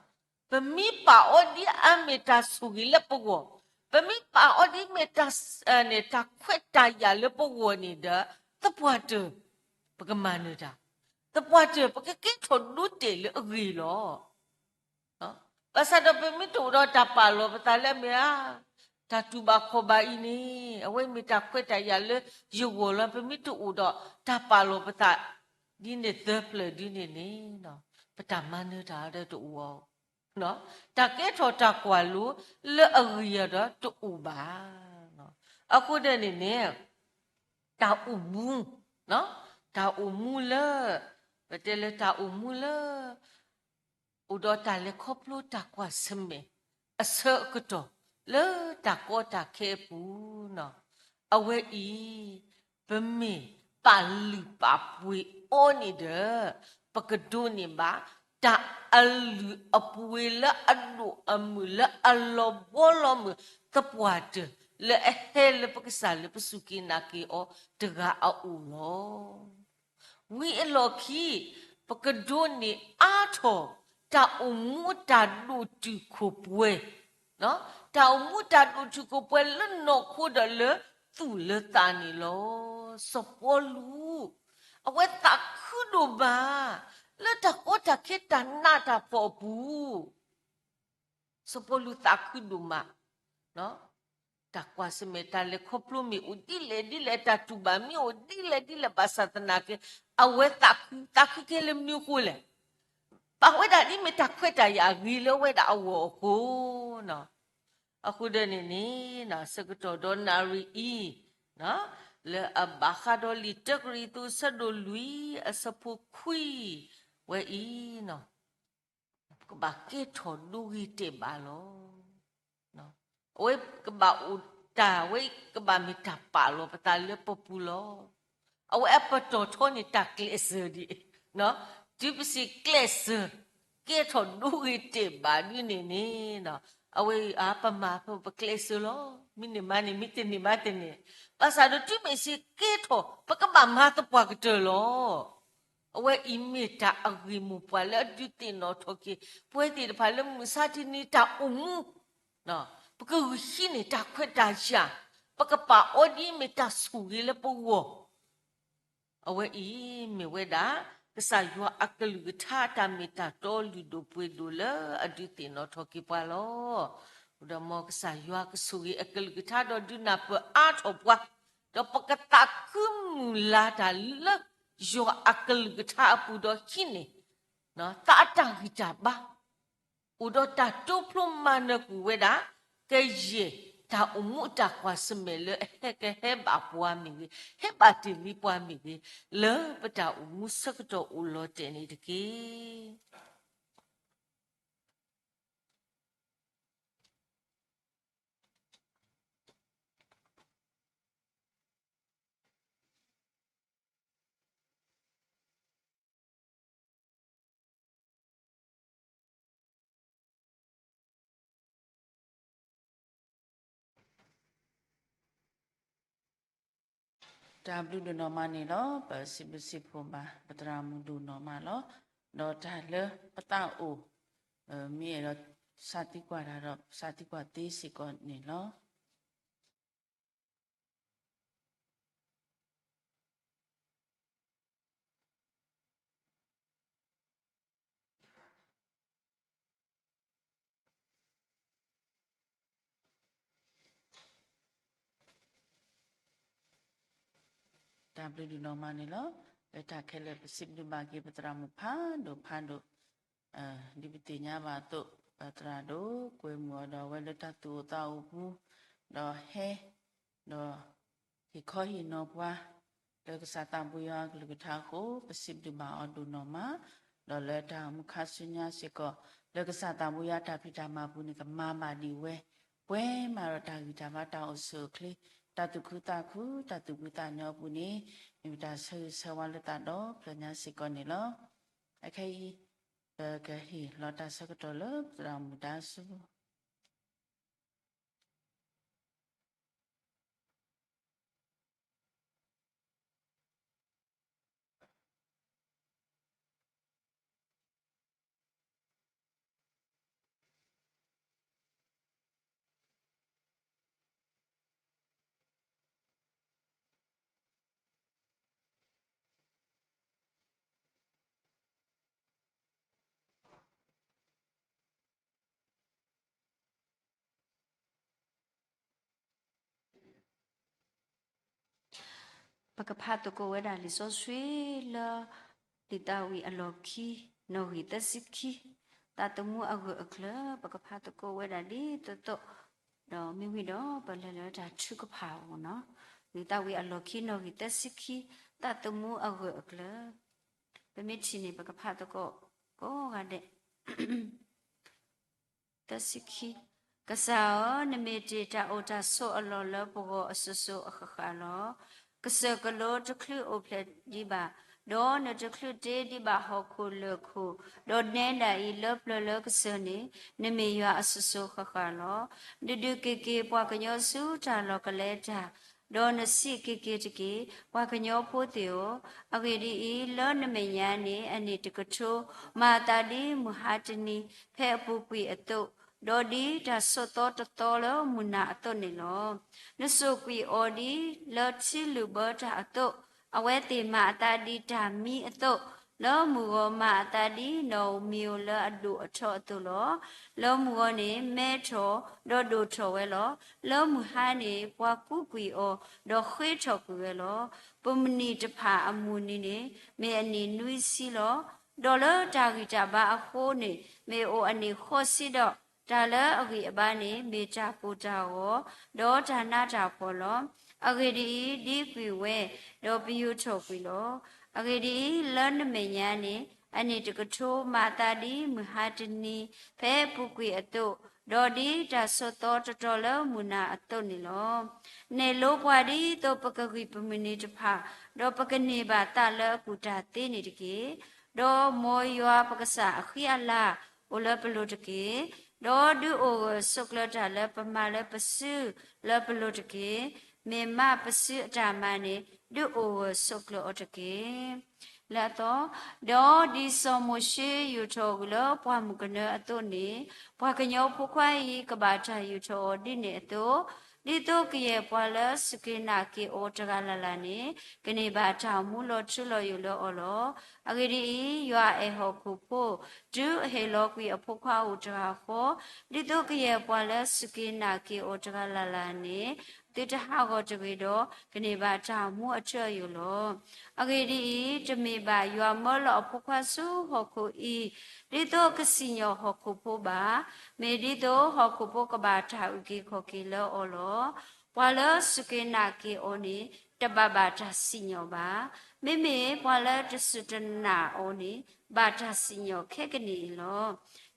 ပမ့ၢ်ပာ်အီၤဒ်အမ့ၢ်တၢ်ဆိၣ်ဂ့ၤလၢပဂီၢ်, ပမ့ၢ်ပာ်အီၤဒ်မ့ၢ်တၢ် တၢ်ခွဲးတၢ်ယာ်လၢပဂီၢ်န့ၣ်ဒီး သပှၢ်တၢၢ် ပကမၤနၢၤတၢ်, သပှၢ်တၢၢ် ပကကဲထီၣ်ဒိတဲာ်လၢအဂ့ၤလီၤ. ဘၣ်ဆၣ်ဒီးပမ့ၢ်တအိၣ်ဒီးတၢ်ပာ်လီၤပသးလၢအမ့ၢ်ဧါ, တၢ်တူၢ်ဘၣ်ခီၣ်ဘၣ်အံၤန့ၣ် အဝဲမ့ၢ်တၢ်ခွဲးတၢ်ယာ်လၢယဂီၢ်လီၤ, ပမ့ၢ်တအိၣ်ဒီးတၢ်ပာ်လီၤပသး ဒ်န့ၣ်သၢဖျၢၣ်ဒ်န့ၣ်န့ၣ် ပတၢ်မၤနၢၤတၢ်ဒီးတအိၣ်အီၤ, တၢ်ကဲထီၣ်တၢ်ကွၢ်လိလၢအဂ့ၤအီၤဒီးတအိၣ်ဘၣ်. အဃိဒ်န့ၣ်န့ၣ် တၢ်အိၣ်မူ, တၢ်အိၣ်မူလၢ ပတဲလၢတၢ်အိၣ်မူလၢ အိၣ်ဒီးတၢ်လဲၤခီဖျိတၢ်ကွၢ်ဆၢၣ်မဲာ် အဆၢကတီၢ်လၢတၢ်ကီတၢ်ခဲအပူၤ, အဝဲအံၤ ပမ့ၢ်ပာ်လုၢ်ပာ်ပှ့ၤအီၤန့ၣ်ဒီး ပကဒိးန့ၢ်ဘၣ် တၢ်အလုၢ်အပှ့ၤလၢအဒိၣ်အမုၢ်လၢအလီၤဘီလီၤမုၢ်သပှၢ်တၢၢ် လၢအဟဲလၢပကစၢ်လၢပစူၢ်က့ၤနာ်က့ၤအီၤတဂၤအအိၣ်လီၤ. ဝံၤအလီၢ်ခံ ပကဒိးန့ၢ်အါထီၣ် တၢ်အိၣ်မူတၢ်ဒိၣ်တုာ်ခိၣ်ပှဲၤ, တၢ်အိၣ်မူတၢ်ဒိၣ်တုာ်ခိၣ်ပှဲၤလၢနီၢ်ခိဒီးလၢသူၣ်လၢသးန့ၣ်လီၤ. စီၤပီလူး အဝဲသးခုဒိၣ်မး လၢတၢ်ကီတၢ်ခဲတၢ်နးတၢ်ဖှီၣ်အပူၤ စီၤပီလူးသးခုဒိၣ်မး, တၢ်ကွၢ်ဆၢၣ်မဲာ်တၢ်လဲၤခီဖျိမ့ၢ်အိၣ်ဒ်လဲၣ်ဒ်လဲၣ် တၢ်တူၢ်ဘၣ်မ့ၢ်အိၣ်ဒ်လဲၣ်ဒ်လဲၣ် ဘၣ်ဆၣ်သနာ်က့ အဝဲသးခု, သးခုက့ၤလၢမနုၤအဃိလဲၣ်. ဘၣ်ဝဲဒၣ်ဒ်မ့ၢ်တၢ်ခွဲးတၢ်ယာ်အဂ့ၤလၢဝဲဒၣ်အဂီၢ်အဃိ, အဃိဒီးန့ၣ်န့ၣ် ဆၢကတီၢ်ဒီးနၣ်ရံၣ်အံၤ လၢအဘၣ်ဃးဒီးလံာ်တၢကရံၣ်သူး အဆၢဒိၣ်လွံၢ် အဆၢဖိခွံဝဲအံၤ ပကဘၣ်ကဲထီၣ်ဒိဂ့ၤတဲာ်ဘၣ်လီၤ. အဝဲကဘၣ်အိၣ်တၢ်ဝဲ ကဘၣ်မ့ၢ်တၢ်ပာ်လီၤပသးလၢပပူၤလီၤ. အဝဲအပတီၢ်ထီန့ၣ် တၢ်ကျဲးစၢးဒ်အံၤ, တုၤပစံးကျဲးစၢး ကဲထီၣ်ဒိဂ့ၤတဲာ်ဘၣ်ဒ်န့ၣ်န့ၣ်, အဝဲအံၤ ပမၤပကျဲးစၢးလီၤ. မ့ၢ်န့ၢ်မါန့ၢ် မ့ၢ်တန့ၢ်မါတန့ၢ်, ဘၣ်ဆၣ်ဒီးတုၤမ့ၢ်စ့ၢ်ကဲထီၣ် ပကဘၣ်မၤသပှၢ်ကတၢၢ်လီၤ. အဝဲအံၤမ့ၢ်တၢ်အဂ့ၢ်မိၢ်ပှၢ်လၢအဒုးသ့ၣ်နီၣ်ထီၣ်က့ၤ ပဝဲသ့ၣ်တဖၣ်လၢမုၢ်မဆါတနံၤတၢ်အိၣ်မူ, ပကဂုာ်ဟံးန့ၢ်တၢ်ခွဲးတၢ်ယာ်, ပကပာ်အီၤဒ်မ့ၢ်တၢ်ဆိၣ်ဂ့ၤလၢပဂီၢ် အဝဲအံၤမ့ၢ်ဝဲဒၣ် ကစၢ်ယွၤအကလုၢ်ကထါ တၢ်မ့ၢ်တၢ်တီလုၢ်ဒိၣ်ပှ့ၤဒိၣ်လၢအဒုးသ့ၣ်နီၣ်ထီၣ်က့ၤပှၤလီၤ. ဒီးမ်ကစၢ်ယွၤကဆိၣ်ဂ့ၤအကလုၢ်ကထါဒီးဒုးနၢ်ပၢၢ်အါထီၣ်ပှၤ, ဒီးပကသးခုမုၢ်လၢ်တၢ်လၢ ယွၤအကလုၢ်ကထါအပူၤဒီးဟံးန့ၢ် သးအတၢ်ဂံၢ်တၢ်ဘါ အိၣ်ဒီးတၢ်တိဖျိမၤနၢၤကွံာ်ဝဲဒၣ် ကယဲၢ်တၢ်အိၣ်မူအတၢ်ကွၢ်ဆၢၣ်မဲာ်လၢအဟဲကဟဲဘၣ်ပှၤမ့ၢ်ဂ့ၤ, ဟဲဘၣ်တ့ၢ်လံပှၤမ့ၢ်ဂ့ၤ, လၢပတၢ်အိၣ်မူဆၢကတီၢ်အိၣ်လီၤတဲာ်န့ၣ်တက့ၢ်. တၢ်ဘျုးဒိၣ်နီၢ်မးန့ၣ်လီၤ. ပစံးဘျုးစံးဖှိၣ်ဘၣ် ပသရၣ်မုၣ်ဒိၣ်နီၢ်မးလီၤ. ဒီးတၢ်လၢပသးအိၣ် မ့ၢ်အဲၣ်ဒိးစးသံကွၢ်တၢ်ဒီး စးသံကွၢ်သ့စ့ၢ်ကီးန့ၣ်လီၤ. တၢ်ဘျုးဒိၣ်နီၢ်မးန့ၣ်လီၤ. လၢတၢ်ခဲလၢာ် ပစံးဘျုးဘၣ်က့ၤ ပသရၣ်မုၣ်ဖးဒိၣ်ဖးဒိၣ်, ဒ်ပသ့ၣ်ညါဘၣ်အသိး ပသရၣ်ဒိၣ်ကွဲမုာ်အီၤဒီး အဝဲလၢတၢ်သူၣ်အိၣ်သးအိၣ်ပူၤ, ဒီးဟဲ ဒီးဟ့ၣ်ခီဟ့ၣ်နီၤပှၤ လၢကစၢ်သးဘိယွၤအကလုၢ်ကထါအဃိ ပစံးဘျုးဘၣ်အီၤဒိၣ်နီၢ်မး, ဒီးလၢတၢ်အိၣ်မူခါဆူညါစ့ၢ်ကီး လၢကစၢ်သးဘိယွၤတၢ်ဖံးတၢ်မၤပူၤန့ၣ် ကမၤဘၣ်ဒံးဝဲ, ပှဲၤမးဒီးတၢ်ဂံၢ်တၢ်ဘါ တၢ်အိၣ်ဆူၣ်အိၣ်ချ့, တၢ်သူၣ်ခုသးခု, တၢ်သူၣ်ဖှံသးညီအပူၤန့ၣ် မ့ၢ်ပတၢ်ဆၢဂ့ၤဆၢဝါလၢသးဒီဖျၢၣ်ညါစ့ၢ်ကီးန့ၣ်လီၤ. အခဲအံၤ ပကဟ့ၣ်လီၤတၢ်ဆၢကတီၢ်လၢပသရၣ်မုၣ်ဒါဆူ ပကဖးသကိးဝဲဒၣ်လံာ်စီဆှံလၢ လံာ်သးဝံၣ်အလီၢ်ခံ နီၣ်ဂံၢ်သၢဆံခံ, သးသမူအဂၢၢ်အကျၢၤ ပကဖးသကိးဝဲဒၣ်ဒ်သိးသိး, ဒီးမ့ၢ်ဝံၤဒီးပလဲၤလၢတၢ်ထုကဖၣ်အဂီၢ်နီၤ, လံာ်သးဝံၣ်အလီၢ်ခံ နီၣ်ဂံၢ်သၢဆံခံ, သးသမူအဂၢၢ်အကျၢၤ, ပမ့ၢ်ထံၣ်န့ၣ် ပကဖးသကိးကိးဂၤဒဲး သၢဆံခံ, ကစၢ်ဧၢ, နမ့ၢ်တ့ၢ်တၢ်အိၣ်တၢ်ဆိးအလီၢ်လၢပဂီၢ်အစိၤစိၤအဃၣ်ဃၣ်လီၤ. ကစၢၢ်ကလိတချုးအိၣ်ဖျဲၣ်ဒံးဘၣ်, ဒီးနတချုးတ့ဒံးဘၣ်ဟီၣ်ခိၣ်လၢၢ်ခိၣ်, ဒီးနဲဒၣ်အံၤလၢပျၢၤလၢကစၢၢ်န့ၣ်, နမ့ၢ်ယွၤအစိၤစိၤဃၣ်ဃၣ်လီၤ. နဒုးက့ၤက့ၤပှၤကညီဆူတၢ်လီၢ်ကလဲၤတၢ်, ဒီးနစံးက့ၤက့ၤတက့ၢ်, ပှၤကညီဖိသ့ၣ်ဧၢ, အဂ့ၢ်ဒ်အံၤ, လၢနမဲာ်ညါန့ၣ် အနံၣ်တကထိ, မၤအသးဒ်မုၢ်ဟါတနံၤ, ဖဲအပူၤကွံာ်အသိး, ဒီးဒ်တၢ်ဆိးသီတသီလၢမုၢ်နၤအသိးန့ၣ်လီၤ. နစိာ်ကွံာ်အီၤဒ်လၢထံလုၢ်ဘၢတၢ်အသိး, အဝဲသ့ၣ်မၤအသးဒ်တၢ်မံအသိး, လၢမုၢ်ဂီၤမၤအသးဒ်နီၣ်ဧိၤမံၤဧိၤလၢအဒိၣ်အထီအသိးလီၤ. လၢမုၢ်ဂီၤန့ၣ် မဲထီၣ်ဒီးဒိၣ်ထီၣ်ဝဲလီၤ. လၢမုၢ်ဟါန့ၣ် ပှၤကူးကွံာ်အီၤ ဒီးဃ့ထီၣ်ကွံာ်ဝဲလီၤ. ပိာ်မုၣ်နံၤတဖၣ်အမုၢ်နံၤန့ၣ် မ့ၢ်အနံၣ်နွံဆံလီၤ. ဒီးလၢတၢ်ဂံၢ်တၢ်ဘါအဃိန့ၣ် မ့ၢ်အိၣ်အနံၣ်ဃိးဆံဒီး တၢ်လၢအဂံၢ်အဘါန့ၣ် မ့ၢ်တၢ်ကိၢ်တၢ်ဂီၤ ဒီးတၢ်နးတၢ်ဖှီၣ်လီၤ. အဂ့ၢ်ဒ်အံၤ, ဒ့ကွံာ်ဝဲ, ဒီးပယိၤထီၣ်ကွံာ်လီၤ. အဂ့ၢ်ဒ်အံၤ, လၢနမဲာ်ညါန့ၣ် အနံၣ်တကထိမၤအသးဒ်မုၢ်ဟါတနံၤ ဖဲပူၤကွံာ်အသိး, ဒီးဒ်တၢ်ဆိးသီတတီၤလၢမုၢ်နၤအသိးန့ၣ်လီၤ. နဲၣ်လိပှၤဒ်သိးပကဂံၢ်ပမုၢ်နံၤတဖၣ်, ဒီးပကန့ၢ်ဘၣ်သးလၢအကူၣ်တၢ်သ့န့ၣ်တက့ၢ်. ဒီးမ်ယွၤပကစၢ်အဃံအလၤအိၣ်လၢပလိၤတက့ၢ်. ဒီးဒုးအိၣ်ဂၢၢ်ဆိးကျၢၤတၢ်လၢပမၤလၢပစုလၢပလိၤတက့ၢ်. မ့ၢ်မးပစုအတၢ်မၤန့ၣ် ဒုးအိၣ်ဂၢၢ်ဆိးကျၢၤအီၤတက့ၢ်. လၢအသီ, ဒီးဒ်စီၤမိၤၡ့ယူာ်ထီၣ်အီၤလၢပှၢ်မုၢ်ကနၢအသိးန့ၣ်, ပှၤကညီဖိခွါအံၤ ကဘၣ်တၢ်ယူာ်ထီၣ်အီၤဒ်န့ၣ်အသိး, ဒ်သိးကယဲၢ်ပှၤလၢစူၢ်က့ၤနာ်က့ၤအီၤတဂၤလၢ်လၢ်န့ၣ် ကန့ၢ်ဘၣ်တၢ်အိၣ်မူလီၤထူလီၤယိာ်လၢအီၤလီၤ. အဂ့ၢ်ဒ်အံၤ, ယွၤအဲၣ်ဟီၣ်ခိၣ်ဖိ တုၤအဟ့ၣ်လီၤကွံာ်အဖိခွါအိၣ်တဂၤဃီ, ဒ်သိးကယဲၢ်ပှၤလၢစူၢ်က့ၤနာ်က့ၤအီၤတဂၤလၢ်လၢ်န့ၣ် သုတဟးဂီၤတဂ့ၤဒီး ကန့ၢ်ဘၣ်တၢ်အိၣ်မူအထူအယိာ်လီၤ. အဂ့ၢ်ဒ်အံၤ, တမ့ၢ်ဘၣ်ယွၤမၢလီၤအဖိခွါဆူဟီၣ်ခိၣ်အံၤ ဒ်သိးကစံၣ်ညီၣ်ဟီၣ်ခိၣ်ဖိဘၣ်, မ့ၢ်ဒ်သိးဟီၣ်ခိၣ်ဖိကဘၣ်တၢ်အုၣ်က့ၤခီၣ်က့ၤလၢအီၤလီၤ. ပှၤလၢစူၢ်က့ၤနာ်က့ၤအီၤန့ၣ် တဘၣ်ဘၣ်တၢ်စံၣ်ညီၣ်ဘၣ်. မ့မ့ၢ်ပှၤလၢတစူၢ်တနာ်အီၤန့ၣ် ဘၣ်တၢ်စံၣ်ညီၣ်ခဲကနံၣ်အံၤ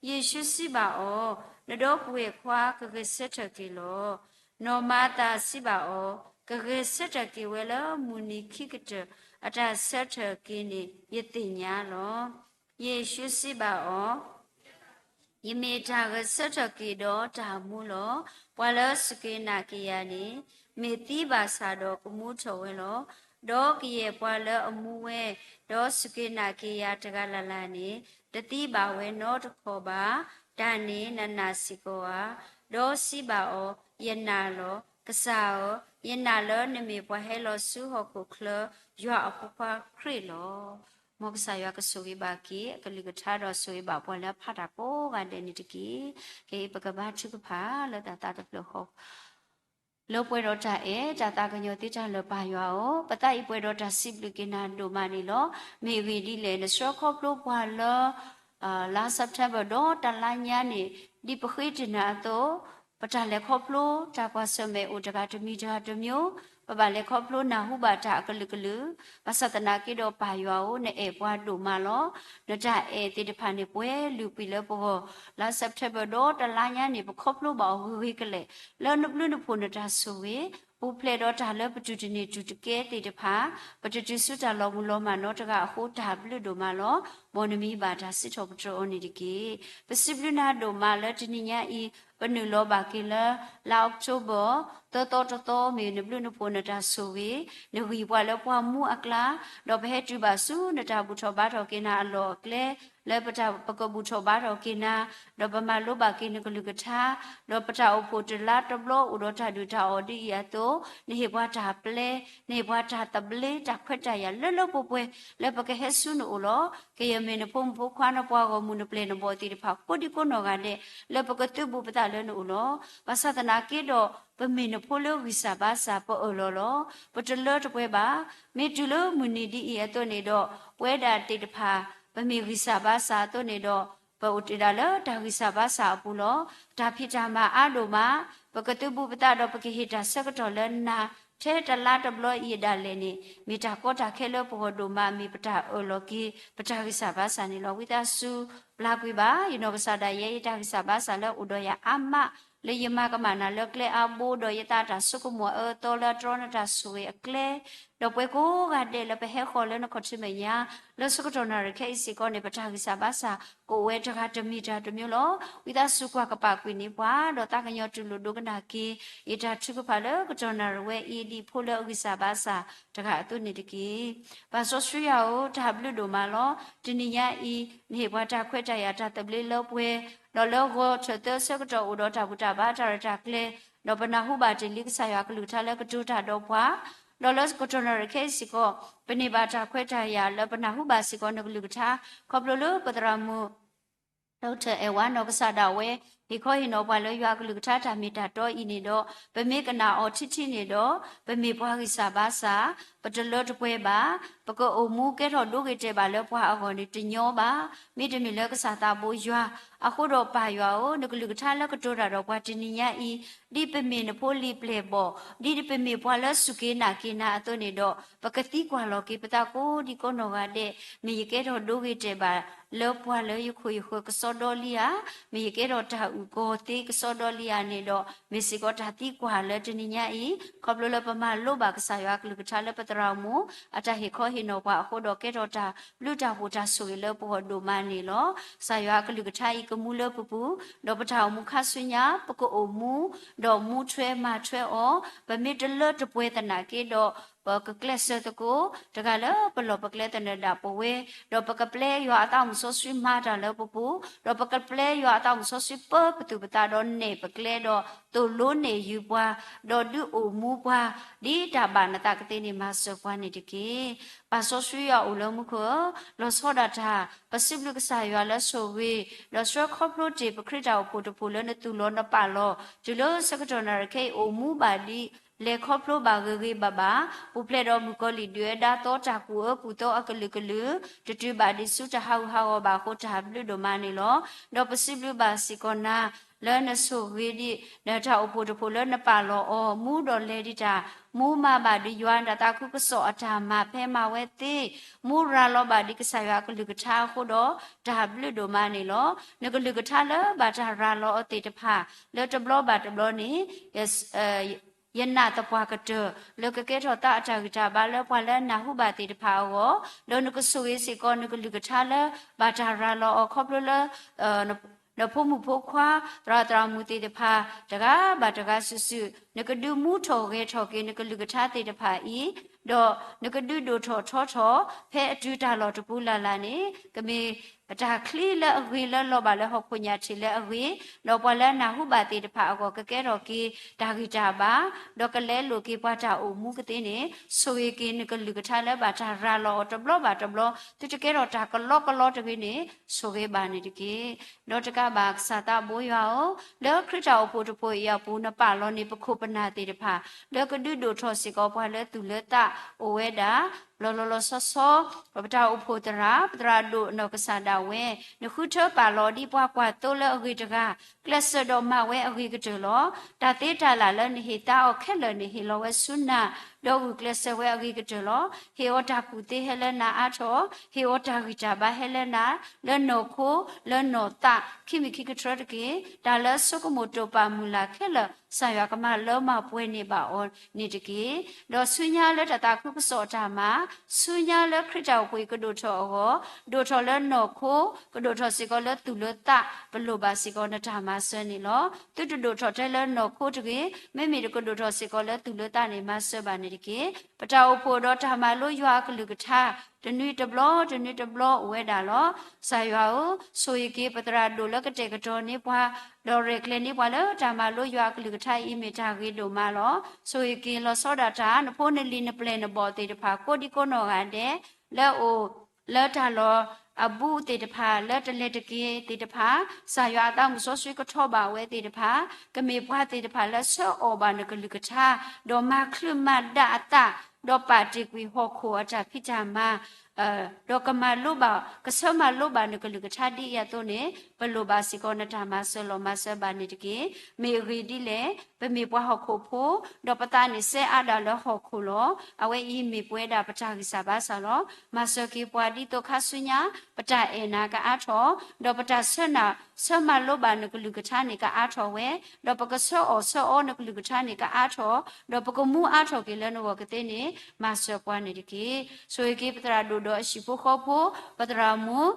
လီၤ. ယ့ၣ်ၡူးစံးဘၣ်အီၤ, နဒီပုၢ်ဝဲၢ်ခွါ ကဂဲၤဆၢထၢၣ်က့ၤလီၤ. နီၢ်မၤသၤစံးဘၣ်အီၤ, ကဂဲၤဆၢထၢၣ်က့ၤဝဲလၢမုၢ်နံၤခံကတၢၢ် အတၢ်ဆၢထၢၣ်က့ၤန့ၣ် ယသ့ၣ်ညါလီၤ. ယ့ၣ်ၡူးစံးဘၣ်အီၤ, ယမ့ၢ်တၢ်ဂဲၤဆၢထၢၣ်က့ၤဒီးတၢ်မူလီၤ. ပှၤလၢစူၢ်က့ၤနာ်က့ၤယၤန့ၣ် မ့ၢ်သံဘၣ်ဆၣ်ဒီးကမူထီၣ်ဝဲလီၤ. ဒီးကယဲၢ်ပှၤလၢအမူဝဲ ဒီးစူၢ်က့ၤနာ်က့ၤယၤတဂၤလၢ်လၢ်န့ၣ် တသံဘၣ်ဝဲနီတခီၣ်ဘၣ်. တၢ်န့ၣ်နနာ်စ့ၢ်ကီးဧါ. ဒီးစံးဘၣ်အီၤ, ယနာ်လီၤ. ကစၢ်ဧၢ, ယနာ်လၢနမ့ၢ်ပှၤဟဲလီၤဆူဟီၣ်ခိၣ်ချၢ ယွၤအဖိခွါခရံာ်လီၤ. မ်ကစၢ်ယွၤကဆိၣ်ဂ့ၤဘၣ်က့ၤ အကလုၢ်ကထါဒီးဆိၣ်ဂ့ၤဘၣ်ပှၤလၢအဖးတၢ်ကိးဂၤဒဲးန့ၣ်တက့ၢ်. ခဲအံၤပကဘါထုကဖၣ်လၢတၢ်သးတဖျၢၣ်ဃီ လၢပှဲၤဒီးတၢ်အဲၣ် တၢ်သးကညီၤသ့တၢ်လၢာ်ပၢ်ယွၤဧၢ, ပသးအံၤပှဲၤဒီးတၢ်စံးဘျုးက့ၤနၤဒိၣ်မးန့ၣ်လီၤ. မ့ၢ်အဂ့ၢ်ဒ်လဲၣ်, နဆှၢခီဖျိပှၤလၢ လါ September ဒီးတလါညါန့ၣ် ဒ်ပဃ့တနၢၤအသိး, ပတၢ်လဲၤခီဖျိတၢ်ကွၢ်ဆၢၣ်မဲာ်အိၣ်တဂၤတမံၤတဂၤတမံၤ, ပဘၣ်လဲၤခီဖျိနၢ်ဟူဘၣ်တၢ်အကလုာ်ကလုာ်, ဘၣ်ဆၣ်သနာ်က့ဒီးပၢ်ယွၤဧၢ, နအဲၣ်ပှၤဒိၣ်မးလီၤ. နတၢ်အဲၣ်သ့ၣ်တဖၣ်န့ၣ် ပှဲၤလုာ်ကွံာ်လၢပဂီၢ်, လါ September ဒီးတလါညါန့ၣ် ပခီဖျိဘၣ်အီၤဂ့ၤဂ့ၤကလဲာ်, လၢနဘျုးနဖှိၣ်နတၢ်ဆိၣ်ဂ့ၤ, ပူၤဖျဲးဒီးတၢ်လၢပတူၢ်တန့ၢ်တူၢ်တကဲသ့ၣ်တဖၣ်, ပတတုၤဆူတၢ်လီၤမုၢ်လီၤမၢ်နီတဂၤအဃိ တၢ်ဘျုးဒိၣ်မးလီၤ. မ်နမံၤဘၣ်တၢ်စံးထီၣ်ပတြၢၤအီၤန့ၣ်တက့ၢ်. ပစံးဘျုးနၤဒိၣ်မးလၢတနံၤညါအံၤ, ပနုာ်လီၤဘၣ်က့ၤလၢ လါ October သီသီတသီ မ့ၢ်နဘျုးနဖှိၣ်နတၢ်ဆိၣ်ဂ့ၤ, နဂံၢ်ပှၤလၢပှၢ်မူအကျါ, ဒီးပဟဲတုၤဘၣ်ဆူနတၢ်ဘူၣ်ထီၣ်ဘါထီၣ်က့ၤနၤအလီၢ်အကျဲ, လၢပတၢ်ပကဘူၣ်ထီၣ်ဘါထီၣ်က့ၤနၤ, ဒီးပမၤလိဘၣ်က့ၤနကလုၢ်ကထါ, ဒီးပတၢ်အိၣ်ဖှိၣ်တလါတဘျီအိၣ်ဒီးတၢ်ဒုၣ်တၢ်အီၣ်ဒ်အံၤအသိး, နဟ့ၣ်ပှၤတၢ်ပျဲ, နဟ့ၣ်ပှၤတၢ်သဘျ့ တၢ်ခွဲးတၢ်ယာ်လၢလၢပှဲၤပှဲၤ လၢပကဟဲဆူနအိၣ်လီၤ. ကယဲၢ်မ့ၢ်နဖိမုၣ်ဖိခွါ နပှၤဂီၢ်မုၢ် နပျဲၢ်နဘီၣ်သ့ၣ်တဖၣ် ကိးဒံကိးနီၢ်ဂၤဒဲး လၢပကသုးဘူးပသးလၢနအိၣ်လီၤ. ဘၣ်ဆၣ်သနာ်က့ဒီး ပမ့ၢ်နဖိလၢဂံၢ်စၢ်ဘါစၢ် ပအၢၣ်လီၤလီၤ. ပတလၢတပှဲၤဘၣ်. မ့ၢ်တုၤလၢမုၢ်နံၤဒ်အံၤအသိးန့ၣ်ဒီး ပဝဲဒၣ်သ့ၣ်တဖၣ် ပမ့ၢ်ဂံၢ်စၢ်ဘါစၢ်အသိးန့ၣ်ဒီး ပအိၣ်တ့ၢ်ဒၣ်လၢတၢ်ဂံၢ်စၢ်ဘါစၢ်အပူၤလီၤ. တၢ်ဖံးတၢ်မၤအါဒိၣ်မး, ပကသုးဘူးပသးဒီးပကဟ့ၣ်တၢ်ဆၢကတီၢ်လၢနၤ ထဲတလါတဘျီအံၤဒၣ်လဲာ်န့ၣ် မ့ၢ်တၢ်ကီတၢ်ခဲလၢပဂီၢ်ဒိၣ်မး မ့ၢ်ပတၢ်အၢၣ်လီၤက့ၤ ပတၢ်ဂံၢ်စၢ်ဘါစၢ်န့ၣ်လီၤ. ဝံသးစူၤပျၢ်ကွံာ်ဘၣ် ယနီၢ်ကစၢ်ဒၣ်ယဲ ယတၢ်ဂံၢ်စၢ်ဘါစၢ်လၢအိၣ်ဒီးယၤအါမး လၢယမၤကမၣ်နၤလၢကျဲအါဘိ ဒီးယသးတၢ်ဆိကမိၣ်အအၢအသီလၢအတြီနတၢ်ဆိၣ်ဂ့ၤအကျဲ ဒီးပှၤကိးဂၤဒဲးလၢပဟဲဃီၤလၢနခီၣ်ထံးမဲာ်ညါ လၢဆၢကတီၢ်နၣ်ရံၣ်ခဲအံၤစ့ၢ်ကီးန့ၣ် ပတၢ်ဂံၢ်စၢ်ဘါစၢ် ကအိၣ်ဝဲတဂၤတမံၤတဂၤတမံၤလီၤ. ဝံသးစူၤကွၢ်ကပာ်ကွံာ်န့ၢ်ပှၤ ဒီးသးကညီၤတူၢ်လိာ်ဒိကနၣ်က့ၤ ယတၢ်ထုကဖၣ်လၢကတီၢ်နၣ်ရံၣ်ဝဲအံၤ ဒ်ဖိလၢအဂံၢ်စၢ်ဘါစၢ်တဂၤအသိးန့ၣ်တက့ၢ်. ပၢ်စီဆှံယွၤဧၢ, တၢ်ဘျုးဒိၣ်မးလီၤ. တနံၤညါအံၤ နဟ့ၣ်ပှၤတၢ်ခွဲးတၢ်ယာ်တၢ်သဘျ့လၢပှဲၤ, ဒီးလၢဂီၤထၢၣ်သၢဆၢကတီၢ်အိၣ်ဒီးတၢ်ဘူၣ်တၢ်ဘါတၢ်ရဲၣ်တၢ်ကျဲၤ, ဒီးပနၢ်ဟူဘၣ်တ့ၢ်လံကစၢ်ယွၤကလုၢ်ကထါလၢကတိၤတၢ်ဒီးပှၤ ဒီးလၢကတီၢ်နၣ်ရံၣ်ခဲအံၤစ့ၢ်ကီး ပန့ၢ်ဘၣ်တၢ်ခွဲးတၢ်ယာ်လၢပနၢ်ဟူဘၣ်စ့ၢ်ကီးနကလုၢ်ကထါ ခီဖျိလၢပသရၣ်မုၣ် ဒီးတအဲၣ်ဝါနီၢ်ကစၢ်ဒၣ်ဝဲ ဟ့ၣ်ခီဟ့ၣ်နီၤပှၤလၢယွၤအကလုၢ်ကထါတၢ်မ့ၢ်တၢ်တီအံၤန့ၣ်ဒီး ပမ့ၢ်ကနၣ်အီၤထံထံန့ၣ်ဒီး ပမ့ၢ်ပှၤဂံၢ်စၢ်ဘါစၢ်, ပတလၢတပှဲၤဘၣ်, ပကအိၣ်မူကဲထီၣ်ဒိဂ့ၤတဲာ်ဘၣ်လၢပှၤအဂီၢ်န့ၣ်တညီဘၣ်. မ့တမ့ၢ်လၢကစၢ်သးဘိယွၤ, အဃိဒီးပၢ်ယွၤဧၢ, နကလုၢ်ကထါလၢကတိၤတၢ်ဒီးပှၤတနံၤညါအံၤ, ဒ်ပမ့ၢ်နဖိလံၤပျဲၢ်ဘီၣ်, ဒ်ပမ့ၢ်ပှၤလၢစူၢ်က့ၤနာ်က့ၤနၤအသိးန့ၣ်ဒီး ပကသံကွၢ်လီၤက့ၤပသးကိးဒံကိးနီၢ်ဂၤဒဲး, မ့ၢ်ယကဲထီၣ်ဒိဂ့ၤတဲာ်ဘၣ် လၢပှၤလၢယခိၣ်ယဃၢၤကစီဒီလံဧါ, မ့ၢ်ယကဲထီၣ်တၢ်အုၣ်ကီၤသ့ကစီဒီလံဧါန့ၣ်ဒီး မ့ၢ်စ့ၢ်ကီးတၢ်သံကွၢ်လၢတနံၤညါအံၤ, ခီဖျိလၢပမၤလိဘၣ်ကစၢ်ယွၤအကလုၢ်ကထါလၢပသရၣ်မုၣ် အတၢ်ဟ့ၣ်ခီဟ့ၣ်နီၤပှၤအဃိဒီး ကဲထီၣ်တၢ်ဘျုးတၢ်ဖှိၣ်တၢ်ဆိၣ်ဂ့ၤလၢပဂီၢ်ဒိၣ်မးန့ၣ်လီၤ. ကစၢ်ယွၤအကလုၢ်ကထါအံၤကမူလၢပပူၤ, ဒီးပတၢ်အိၣ်မူခါဆူညါ ပကအိၣ်မူ ဒီးမူထွဲမၤထွဲအီၤ, ပမ့ၢ်တလၢတပှဲၤသနာ်က့ဒီး ပကကျဲးစၢးသကိး တဂၤလၢပလီၢ်ပကျဲသနၢၣ်ဒၣ်ပဝဲ, ဒီးပကပျဲယွၤအသးအိၣ်မူစီဆှံမၤတၢ်လၢပပူၤ, ဒီးပကပျဲယွၤအသးအိၣ်မူစီဆှံပၢပသူၣ်ပသးဒီးနဲၣ်ပကျဲဒီးသိၣ်လိနဲၣ်ယုာ်ပှၤ, ဒီးဒုးအိၣ်မူပှၤ, ဒ်တၢ်ဘၣ်နသးကသ့န့ၣ်မၤစၢၤပှၤန့ၣ်တက့ၢ်. ပၢ်စီဆှံယွၤအိၣ်လၢမူခိၣ်ဧၢ, လီၤဆီဒၣ်တၢ်, ပစံးဘျုးကစၢ်ယွၤလၢဆိၣ်ဂ့ၤ, ဒီးဆှၢခီဖျိတ့ၢ်ပခရံာ်တၢ်အိၣ်ဖှိၣ်တဖှိၣ်လၢနသူၣ်လီၤနပာ်လီၤ, တုၤလၢဆၢကတီၢ်နၣ်ရံၣ်ခဲအံၤအိၣ်မူဘၣ်ဒ် လဲၤခီဖျိဘၣ်ဂ့ၤဂ့ၤဘၣ်ဘၣ်, ပူၤဖျဲးဒီးမုၣ်ကီၤလံၢ်ဒုၣ်ဒါသီတၢ်ကူၣ်အၢကူၣ်သီအကလုာ်ကလုာ်, တတုၤဘၣ်ဒ်ဆူတၢ်ဟးဂူာ်ဟးဂီၤဘၣ်အဃိတၢ်ဘျုးဒိၣ်မးန့ၣ်လီၤ. ဒီးပစံးဘျုးဘၣ်စ့ၢ်ကီးနၤ လၢနဆိၣ်ဂ့ၤဒံး နတၢ်အိၣ်ဖှိၣ်တဖှိၣ်လၢနပာ်လီၤအီၤ မူဒီးလဲၤဒံးတၢ်, မူမၤဘၣ်ဒံးယွၤနတၢ်သးခုကစီၣ်အတၢ်မၤဖဲမၤဝဲသ့, မူရၤလီၤဘၣ်ဒံးကစၢ်ယွၤအကလုၢ်ကထါအဃိဒီး တၢ်ဘျုးဒိၣ်မးန့ၣ်လီၤ. နကလုၢ်ကထါလၢဘၣ်တၢ်ရၤလီၤအီၤသ့ၣ်တဖၣ် လၢတဘျီဘၣ်တဘျီန့ၣ် ယနာ်သပှၢ်ကတၢၢ် လၢကကဲထီၣ်သးအတၢ်ဂံၢ်တၢ်ဘါလၢပှၤလၢအနၢ်ဟူဘၣ်သ့ၣ်တဖၣ်အဂီၢ်, ဒီးနကဆိၣ်ဂ့ၤစ့ၢ်ကီးနကလုၢ်ကထါလၢ ဘၣ်တၢ်ရၤလီၤအီၤခီဖျိလၢ နဖိမုၣ်ဖိခွါ သရၣ်သရၣ်မုၣ်သ့ၣ်တဖၣ် တဂၤဘၣ်တဂၤစုာ်စုာ် နကဒုးမူထီၣ်ဂဲၤထီၣ်က့ၤနကလုၢ်ကထါသ့ၣ်တဖၣ်အံၤ, ဒီးနကဒုးဒိၣ်ထီၣ်ထီထီၣ် ဖဲအတုၤတၢ်လီၢ်တပူၤလၢ်လၢ်န့ၣ် ကမ့ၢ် တၢ်ချံလၢအဂ့ၤလၢလီၤဘၣ်လၢဟီၣ်ခိၣ်ညၣ်ထံးလၢအဂ့ၤ, ဒီးပှၤလၢအနၢ်ဟူဘၣ်သ့ၣ်တဖၣ်အဂီၢ် ကကဲထီၣ်က့ၤတၢ်ဂံၢ်တၢ်ဘါ, ဒီးကလဲလိာ်က့ၤပှၤတၢ်အိၣ်မူကသ့န့ၣ် ဆိၣ်ဂ့ၤက့ၤနကလုၢ်ကထါလၢဘၣ်တၢ်ရၤလီၤအီၤတဘျီဘၣ်တဘျီ, သုတကဲထီၣ်တၢ်ကလီကလီတဂ့ၤန့ၣ် ဆိၣ်ဂ့ၤဘၣ်န့ၣ်တက့ၢ်. ဒီးတကးဘၣ်ကစၢ်သးဘိယွၤဧၢ, လၢခရံာ်တၢ်အိၣ်ဖှိၣ်တဖှိၣ်အံၤအပူၤ နပာ်လီၤန့ၢ်ပခိၣ်ပနၢ်သ့ၣ်တဖၣ် လၢကဒုးဒိၣ်ထီၣ်စ့ၢ်ကီးပှၤလၢသူၣ်လၢသးအိၣ်ဝဲဒၣ် လီၤလီၤလီၤဆီဆီ, ပတၢ်အိၣ်ဖှိၣ်သရၣ် ပသရၣ်ဒိၣ်နီၢ်ကစၢ်ဒၣ်ဝဲ, နဃုထၢပာ်လီၤဒ်ပှၤကွၢ်သိလၢအဂ့ၤတဂၤ, ကျဲးစၢးဒီးမၤဝဲအဂ့ၤကတၢၢ်လီၤ. တၢ်သ့တၢ်လၢ်လၢနဟ့ၣ်သါအီၤခဲလၢာ်န့ၣ် ဟ့ၣ်လီၤဝဲဆူနၤ, ဒီးဂုာ်ကျဲးစၢးဝဲအဂ့ၤကတၢၢ်လီၤ. ဟ့ၣ်အီၤတၢ်ကူၣ်သ့ဟဲလၢနၤအါထီၣ်, ဟ့ၣ်အီၤတၢ်ဂံၢ်တၢ်ဘါဟဲလၢနၤ, လၢနီၢ်ခိ, လၢနီၢ်သး, ခံမံၤခံကတြၢတက့ၢ်. တၢ်လၢဆိကမိၣ်တိာ်ပာ်မုၢ်လၢ်ခဲလၢာ် ကစၢ်ယွၤကမၤလၢမၤပှဲၤန့ၢ်ဘၣ်အီၤန့ၣ်တက့ၢ်. ဒီးဆူညါလၢတၢ်သးခုကစီၣ်အတၢ်မၤ, ဆူညါလၢခရံာ်တၢ်အိၣ်ဖှိၣ်အံၤကဒိၣ်ထီၣ်အဂီၢ်, ဒိၣ်ထီၣ်လၢနီၢ်ခိ, ကဒိၣ်ထီၣ်စ့ၢ်ကီးလၢသူၣ်လၢသး, ပလိၣ်ဘၣ်စ့ၢ်ကီးနတၢ်မၤစၢၤန့ၣ်လီၤ. သုတဒိၣ်ထီၣ်ထဲလၢနီၢ်ခိတဂ့ၤ, မ့မ့ၢ်တကဒိၣ်ထီၣ်စ့ၢ်ကီးလၢသူၣ်လၢသးန့ၣ် မၤစၢၤဘၣ်န့ၣ်တက့ၢ်. ပတၢ်အိၣ်ဖှိၣ်ဒီးတၢ်မၤလိယွၤအကလုၢ်ကထါ တနွံတဘျီ တနွံတဘျီအိၣ်ဝဲဒၣ်လီၤ. ကစၢ်ယွၤဧၢ, ဆိၣ်ဂ့ၤက့ၤပသရၣ်ဒိၣ်လၢကတဲာ်ကတီၤန့ၢ်ပှၤ, ဒီးရဲၣ်ကျဲၤန့ၢ်ပှၤလၢတၢ်မၤလိယွၤအကလုၢ်ကထါအံၤမ့ၢ်တၢ်ဂ့ၤဒိၣ်မးလီၤ. ဆိၣ်ဂ့ၤက့ၤလီၤဆီဒၣ်တၢ် နဖိနလံၤနပျဲၢ်နဘီၣ်သ့ၣ်တဖၣ် ကိးဒံကိးနီၢ်ဂၤဒဲး လၢအိၣ် လၢတၢ်လီၢ်အဘူးသ့ၣ်တဖၣ် လၢတလဲၤတက့ၤသ့ၣ်တဖၣ်, ကစၢ်ယွၤအသးမုၢ်စီဆှံကထီၣ်ဘၣ်ဝဲသ့ၣ်တဖၣ်, ကမ့ၢ်ပှၤသ့ၣ်တဖၣ်လၢဆၢအီၣ်ဘၣ်နကလုၢ်ကထါ, ဒီးမၤချုးမၤဒါအသး, ဒီးပာ်တ့ၢ်ကွံာ်ဟီၣ်ခိၣ်အတၢ်ဖံးတၢ်မၤ ဒီးကမၤလိဘၣ် ကဆၢမၤလိဘၣ်နကလုၢ်ကထါဒ်အံၤအသိးန့ၣ် ပလိၣ်ဘၣ်စ့ၢ်ကီးနတၢ်မၤစၢၤလီၤမၤစၢၤဘၣ်န့ၣ်တက့ၢ်. မ့ၢ်အဂ့ၢ်ဒ်လဲၣ်, ပမ့ၢ်ပှၤဟီၣ်ခိၣ်ဖိ, ဒီးပသးန့ၣ်စဲအါဒၣ်လၢဟီၣ်ခိၣ်လီၤ. အဝဲအံၤမ့ၢ်ပဝဲဒၣ်ပတၢ်ဂံၢ်စၢ်ဘါစၢ်လီၤ. မၤစၢၤက့ၤပှၤဒ်သိးခါဆူညါ ပတၢ်အဲၣ်နၤကအါထီၣ်, ဒီးပတၢ်ဆၢနၤ ဆၢမၤလိဘၣ်နကလုၢ်ကထါန့ၣ်ကအါထီၣ်ဝဲ, ဒီးပကဆၢအီၣ်ဆၢအီနကလုၢ်ကထါန့ၣ်ကအါထီၣ်, ဒီးပကမူအါထီၣ်က့ၤလၢနဂီၢ်ကသ့န့ၣ် မၤစၢၤပှၤန့ၣ်တက့ၢ်. ဆိၣ်ဂ့ၤက့ၤပသရၣ်ဒိၣ်ဒီးအဟံၣ်ဖိဃီဖိ, ပသရၣ်မုၣ်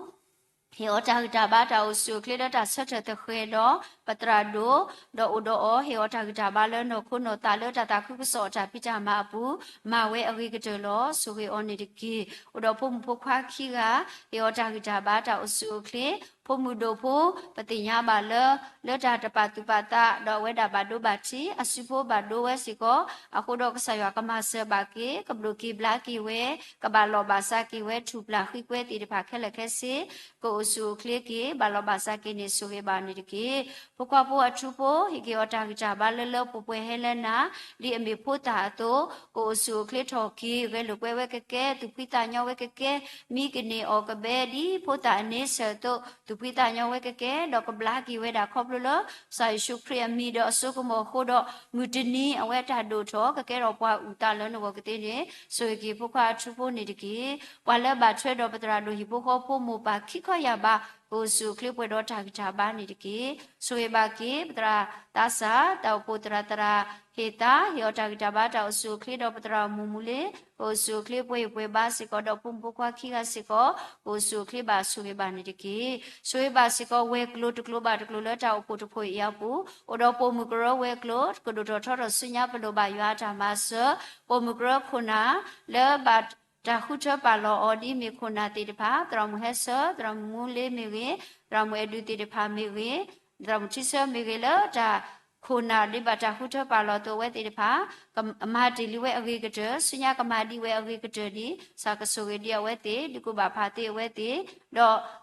ဟ့ၣ်အီၤတၢ်ဂံၢ်တၢ်ဘါတၢ်အိၣ်ဆူၣ်အိၣ်ချ့လၢတၢ်ဆၢထၢၣ်သဃဲၤဒီး ပသရၣ်ဒိၣ်, ဒီးအိၣ်ဒီးအီၤ ဟ့ၣ်အီၤတၢ်ဂံၢ်တၢ်ဘါလၢနီၢ်ခိနီၢ်သးလၢတၢ်သးခုကစီၣ်အတၢ်ဖံးတၢ်မၤအပူၤ, မၤဝဲအဂ့ၤကတၢၢ်လီၤ. ဆိၣ်ဂ့ၤအီၤန့ၣ်တက့ၢ်. အိၣ်ဒီးဖိမုၣ်ဖိခွါခံဂၤ, ဟ့ၣ်အီၤတၢ်ဂံၢ်တၢ်ဘါတၢ်အိၣ်ဆူၣ်အိၣ်ချ့, ဖိမုၣ်ဒိၣ်ဖိ ပသ့ၣ်ညါဘၣ်လၢ လၢတၢ်တပာ်သူၣ်ပာ်သး ဒီးအဝဲဒၣ်ဘၣ်ဒိဘၣ်ထံး အစုဖိဘၣ်ဒိဝဲစ့ၢ်ကီး, အဃိဒီးကစၢ်ယွၤကမၤစၢၤဘၣ်က့ၤ ကဘျိးက့ၤဘျါက့ၤဝဲ, ကဘၣ်လီၢ်ဘၣ်စးက့ၤဝဲ ထူၣ်ပျၢ်ဃံကွဲသ့ၣ်တဖၣ်ခဲလၢာ်ခဲဆ့, ကအိၣ်ဆူၣ်အိၣ်ချ့က့ၤ ဘၣ်လီၢ်ဘၣ်စးက့ၤန့ၣ် ဆိၣ်ဂ့ၤဘၣ်န့ၣ်တက့ၢ်. ဖိခွါဖိအထူဖိ ဟ့ၣ်က့ၤအီၤတၢ်ဂံၢ်တၢ်ဘါလၢလၢပှဲၤပှဲၤဟဲလၢနၤ, ဒ်အမ့ၢ်ဖိသၣ်အသိး, ကအိၣ်ဆူၣ်အိၣ်ချ့ထီၣ်က့ၤ ဂဲၤလိာ်ကွဲဝဲကကဲ, သူၣ်ဖှံသးညီဝဲကကဲ, မံကန့ၢ်အီၣ်ကဘဲ ဒ်ဖိသၣ်အန့ဆၢၣ်အသိး သူၣ်ဖှံသးညီဝဲကကဲ, ဒီးကဘျါက့ၤဝဲဒၣ်ခီဖျိလၢ ကစၢ်ယ့ၣ်ၡူးခရံာ်အမံၤဒီးအစိကမီၤအဃိဒီး မုၢ်တနံၤအဝဲအတၢ်ဒိၣ်ထီၣ် ကကဲထီၣ်ပှၤအုၣ်သးလၢနဂီၢ်ကသ့န့ၣ် ဆိၣ်ဂ့ၤက့ၤဖိခွါအထူဖိန့ၣ်တက့ၢ်. ပှၤလၢဘၣ်ထွဲဒီးပသရၣ်ဒိၣ်ဟံၣ်ဖိဃီဖိမိၢ်ပၢ်ခံခီယၢ်ဘး ကအိၣ်ဆူၣ်အိၣ်ချ့ပှဲၤဒီးတၢ်ဂံၢ်တၢ်ဘါန့ၣ်တက့ၢ်. ဆိၣ်ဂ့ၤဘၣ်က့ၤ ပသရၣ်သးစၢ် တၢ်အိၣ်ဖှိၣ်သရၣ်သရၣ်ဟ့ၣ်သါ ဟ့ၣ်အီၤတၢ်ဂံၢ်တၢ်ဘါ တၢ်အိၣ်ဆူၣ်အိၣ်ချ့ဒီးပသရၣ်မုၣ်မူလ့ ကအိၣ်ဆူၣ်အိၣ်ချ့ပှဲၤပှဲၤဘါစ့ၢ်ကီး ဒီးဖိမုၣ်ဖိခွါခံဂၤစ့ၢ်ကီး ကအိၣ်ဆူၣ်အိၣ်ချ့ဘၣ်ဆိၣ်ဂ့ၤဘၣ်န့ၣ်တက့ၢ်. ဆိၣ်ဂ့ၤဘၣ်စ့ၢ်ကီးဝဲၤကျိၤတကျိၤဘၣ်တကျိၤလၢတၢ်အိၣ်ဖှိၣ်တဖှိၣ်အံၤအပူၤ အိၣ်ဒီးပိာ်မုၣ်ကရၢဝဲၤကျိၤ ကဒိၣ်ထီၣ်ထီထီၣ်ဆူညါပလိၣ်ဘၣ်ယွၤအတၢ်မၤစၢၤ, ပိာ်မုၣ်ကရၢခိၣ်နၢ် လၢဘၣ်တၢ်ဃုထၢပာ်လီၤအီၤဒ်မ့ၢ်ခိၣ်နၢ်သ့ၣ်တဖၣ် သရၣ်မုၣ်ဟဲဆၢ သရၣ်မုၣ်မူလ့မ့ၢ်ဂ့ၤ, သရၣ်မုၣ်အဲၣ်ဒူၣ်သ့ၣ်တဖၣ်မ့ၢ်ဂ့ၤ, သရၣ်မုၣ်ထံဆၢမ့ၢ်ဂ့ၤ လၢတၢ်ခိၣ်နၢ်ဒ်ဘၣ်တၢ်ဃုထၢပာ်လီၤအသိးအဝဲသ့ၣ်တဖၣ် ကမၤတ့ၢ်လံဝဲအဂ့ၤကတၢၢ် ဆူညါကမၤဒံးဝဲအဂ့ၤကတၢၢ်ဒံး ကစၢ်ကဆိၣ်ဂ့ၤဒံးအဝဲသ့ၣ် ဒုးကူၣ်ဘၣ်ဖးသ့အဝဲသ့ၣ်,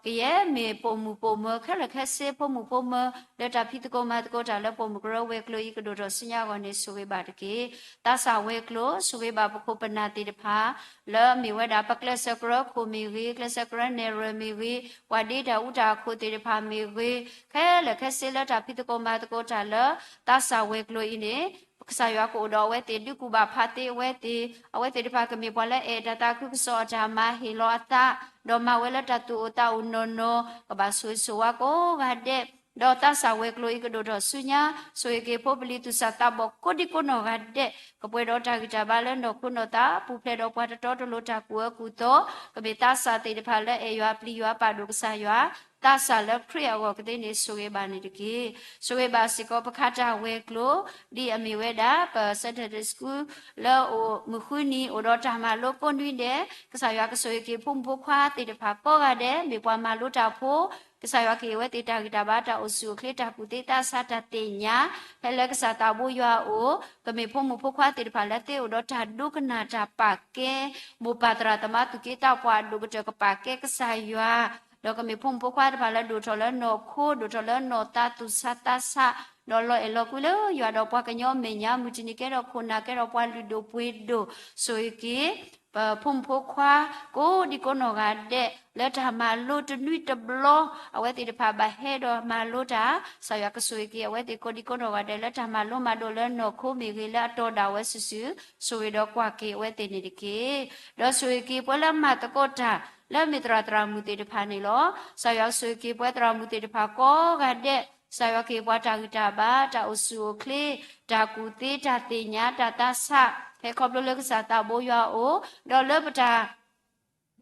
ဒီးကယဲၢ်မ့ၢ်ပိာ်မုၣ်ပိာ်မၢၤခဲလၢာ်ခဲဆ့ ဖိမုၣ်ဖိမၢၤ လၢတၢ်ဖံးသကိးမၤသကိးတၢ်လၢပိာ်မုၣ်ကရၢဝဲၤကျိၤအံၤကဒိၣ်ထီၣ်ဆူညါအဂီၢ်န့ၣ် ဆိၣ်ဂ့ၤဘၣ်တက့ၢ်. သးစၢ်ဝဲၤကျိၤ ဆိၣ်ဂ့ၤဘၣ်ပခိၣ်ပနၢ်သ့ၣ်တဖၣ် လၢအမ့ၢ်ဝဲဒၣ်ပကျဲးစၢးကရၢခိၣ်မ့ၢ်ဂ့ၤ, ကျဲးစၢးကရၢနဲၣ်ရွဲၣ်မ့ၢ်ဂ့ၤ, ပှၤဒ့တၢ်အူတၢ်အခိၣ်သ့ၣ်တဖၣ်မ့ၢ်ဂ့ၤ, ခဲလၢာ်ခဲဆ့လၢတၢ်ဖံးသကိးမၤသကိးတၢ်လၢ သးစၢ်ဝဲၤကျိၤအံၤန့ၣ် ကစၢ်ယွၤကအိၣ်ဒီးအဝဲသ့ၣ် ဒုးကူၣ်ဘၣ်ဖးသ့အဝဲသ့ၣ်, အဝဲသ့ၣ်တဖၣ်ကမ့ၢ်ပှၤလၢအဲၣ်တၢ်သးခုကစီၣ်အတၢ်မၤဟ့ၣ်လီၤအသး, ဒီးမၤဝဲလၢတၢ်သူၣ်အိၣ်သးအိၣ်နီၢ်နီၢ်, ကဘၣ်ဆိၣ်ဂ့ၤဆိၣ်ဝါကိးဂၤဒဲး, ဒီးသးစၢ်ဝဲၤကျိၤအံၤကဒိၣ်ထီၣ်ဆူညါ, ဆိၣ်ဂ့ၤက့ၤဖိပလံၤသူၣ်စၢ်သးဘီၣ်ကိးဒံကိးနီၢ်ဂၤဒဲး, ကပှဲၤဒီးတၢ်ဂံၢ်တၢ်ဘါလၢနီၢ်ခိနီၢ်သး, ပူၤဖျဲးဒီးပှၤတတီတလိၤတၢ်ကူၣ်အၢကူၣ်သီ, ကမ့ၢ်သးစၢ်သ့ၣ်တဖၣ်လၢအဲၣ်ယွၤပျံၤယွၤပာ်ဒိၣ်ကစၢ်ယွၤ, သးစၢ်လၢခရံာ်အဂီၢ်ကသ့န့ၣ် ဆိၣ်ဂ့ၤဘၣ်န့ၣ်တက့ၢ်. ဆိၣ်ဂ့ၤဘၣ်စ့ၢ်ကီးပခးတၢ်ဝဲၤကျိၤ, ဒ်အမ့ၢ်ဝဲဒၣ် ပ Sunday School လၢအိၣ်မုၢ်ဃုနံၤ အိၣ်ဒီးတၢ်မၤလိကိးနွံဒဲး, ကစၢ်ယွၤကဆိၣ်ဂ့ၤက့ၤဖိမုၣ်ဖိခွါသ့ၣ်တဖၣ်ကိးဂၤဒဲး, မ့ၢ်ပှၤမၤလိတၢ်ဖိ, ကစၢ်ယွၤကဟ့ၣ်ဝဲသ့ၣ်တၢ်ဂံၢ်တၢ်ဘါ တၢ်အိၣ်ဆူၣ်အိၣ်ချ့ တၢ်ကူၣ်သ့သးဆး တၢ်သ့ၣ်ညါ, ဖဲလၢကစၢ်သးဘိယွၤအအိၣ်, ကမ့ၢ်ဖိမုၣ်ဖိခွါသ့ၣ်တဖၣ်လၢသ့အိၣ်ဒီးတၢ်ဒိကနၣ်တၢ်ပာ်ကဲ, မိၢ်ပၢ်သရၣ်သမါသူၣ်က့သးပှၢ်အဒိၣ်ကတၢၢ်ကပာ်ကဲကစၢ်ယွၤ, ဒီးကမ့ၢ်ဖိမုၣ်ဖိခွါတဖၣ်လၢဒိၣ်ထီၣ်လၢနီၢ်ခိ ဒိၣ်ထီၣ်လၢနီၢ်သးသူၣ်ဆးသးဆး, ဒီးလီၤအဲၣ်လီၤကွံလၢယွၤဒီးပှၤကညီအမဲာ်ညါ မုၢ်တနံၤကဲထီၣ်ခိၣ်နၢ် ကဲထီၣ်ပှၤလုၢ်ဒိၣ်ပှ့ၤဒိၣ်, ဆိၣ်ဂ့ၤက့ၤ ပဖိမုၣ်ဖိခွါ ကိးဒံကိးနီၢ်ဂၤဒဲး လၢတၢ်မၤလိတနွံတဘျီ အဝဲသ့ၣ်တဖၣ်ဘၣ်ဟဲဒီးမၤလိတၢ်, ကစၢ်ယွၤကဆိၣ်ဂ့ၤက့ၤအဝဲသ့ၣ်ကိးဒံကိးနီၢ်ဂၤဒဲး လၢတၢ်မၤလိမၤဒိးလၢနီၢ်ခိမ့ၢ်ဂ့ၤ လၢအတီၢ်ဒၣ်ဝဲစုာ်စုာ်, ဆိၣ်ဂ့ၤဒီးကွၢ်က့ၤအဝဲသ့ၣ်န့ၣ်တက့ၢ်. ဒီးဆိၣ်ဂ့ၤက့ၤပှၤလၢမၤသကိးတၢ် လၢမ့ၢ်သရၣ်သရၣ်မုၣ်သ့ၣ်တဖၣ်န့ၣ်လီၤ. ကစၢ်ယွၤကဆိၣ်ဂ့ၤက့ၤပှၤသရၣ်မုၣ်သ့ၣ်တဖၣ်ကိးဂၤဒဲး, ကစၢ်ယွၤကဟ့ၣ်ပှၤတၢ်ဂံၢ်တၢ်ဘါ တၢ်အိၣ်ဆူၣ်အိၣ်ချ့ တၢ်ကူၣ်သ့ တၢ်သ့ၣ်ညါ တၢ်သးဆး, ဟဲခီဖျိလၢကစၢ်သးဘိယွၤအအိၣ်, ဒီးလၢပတၢ်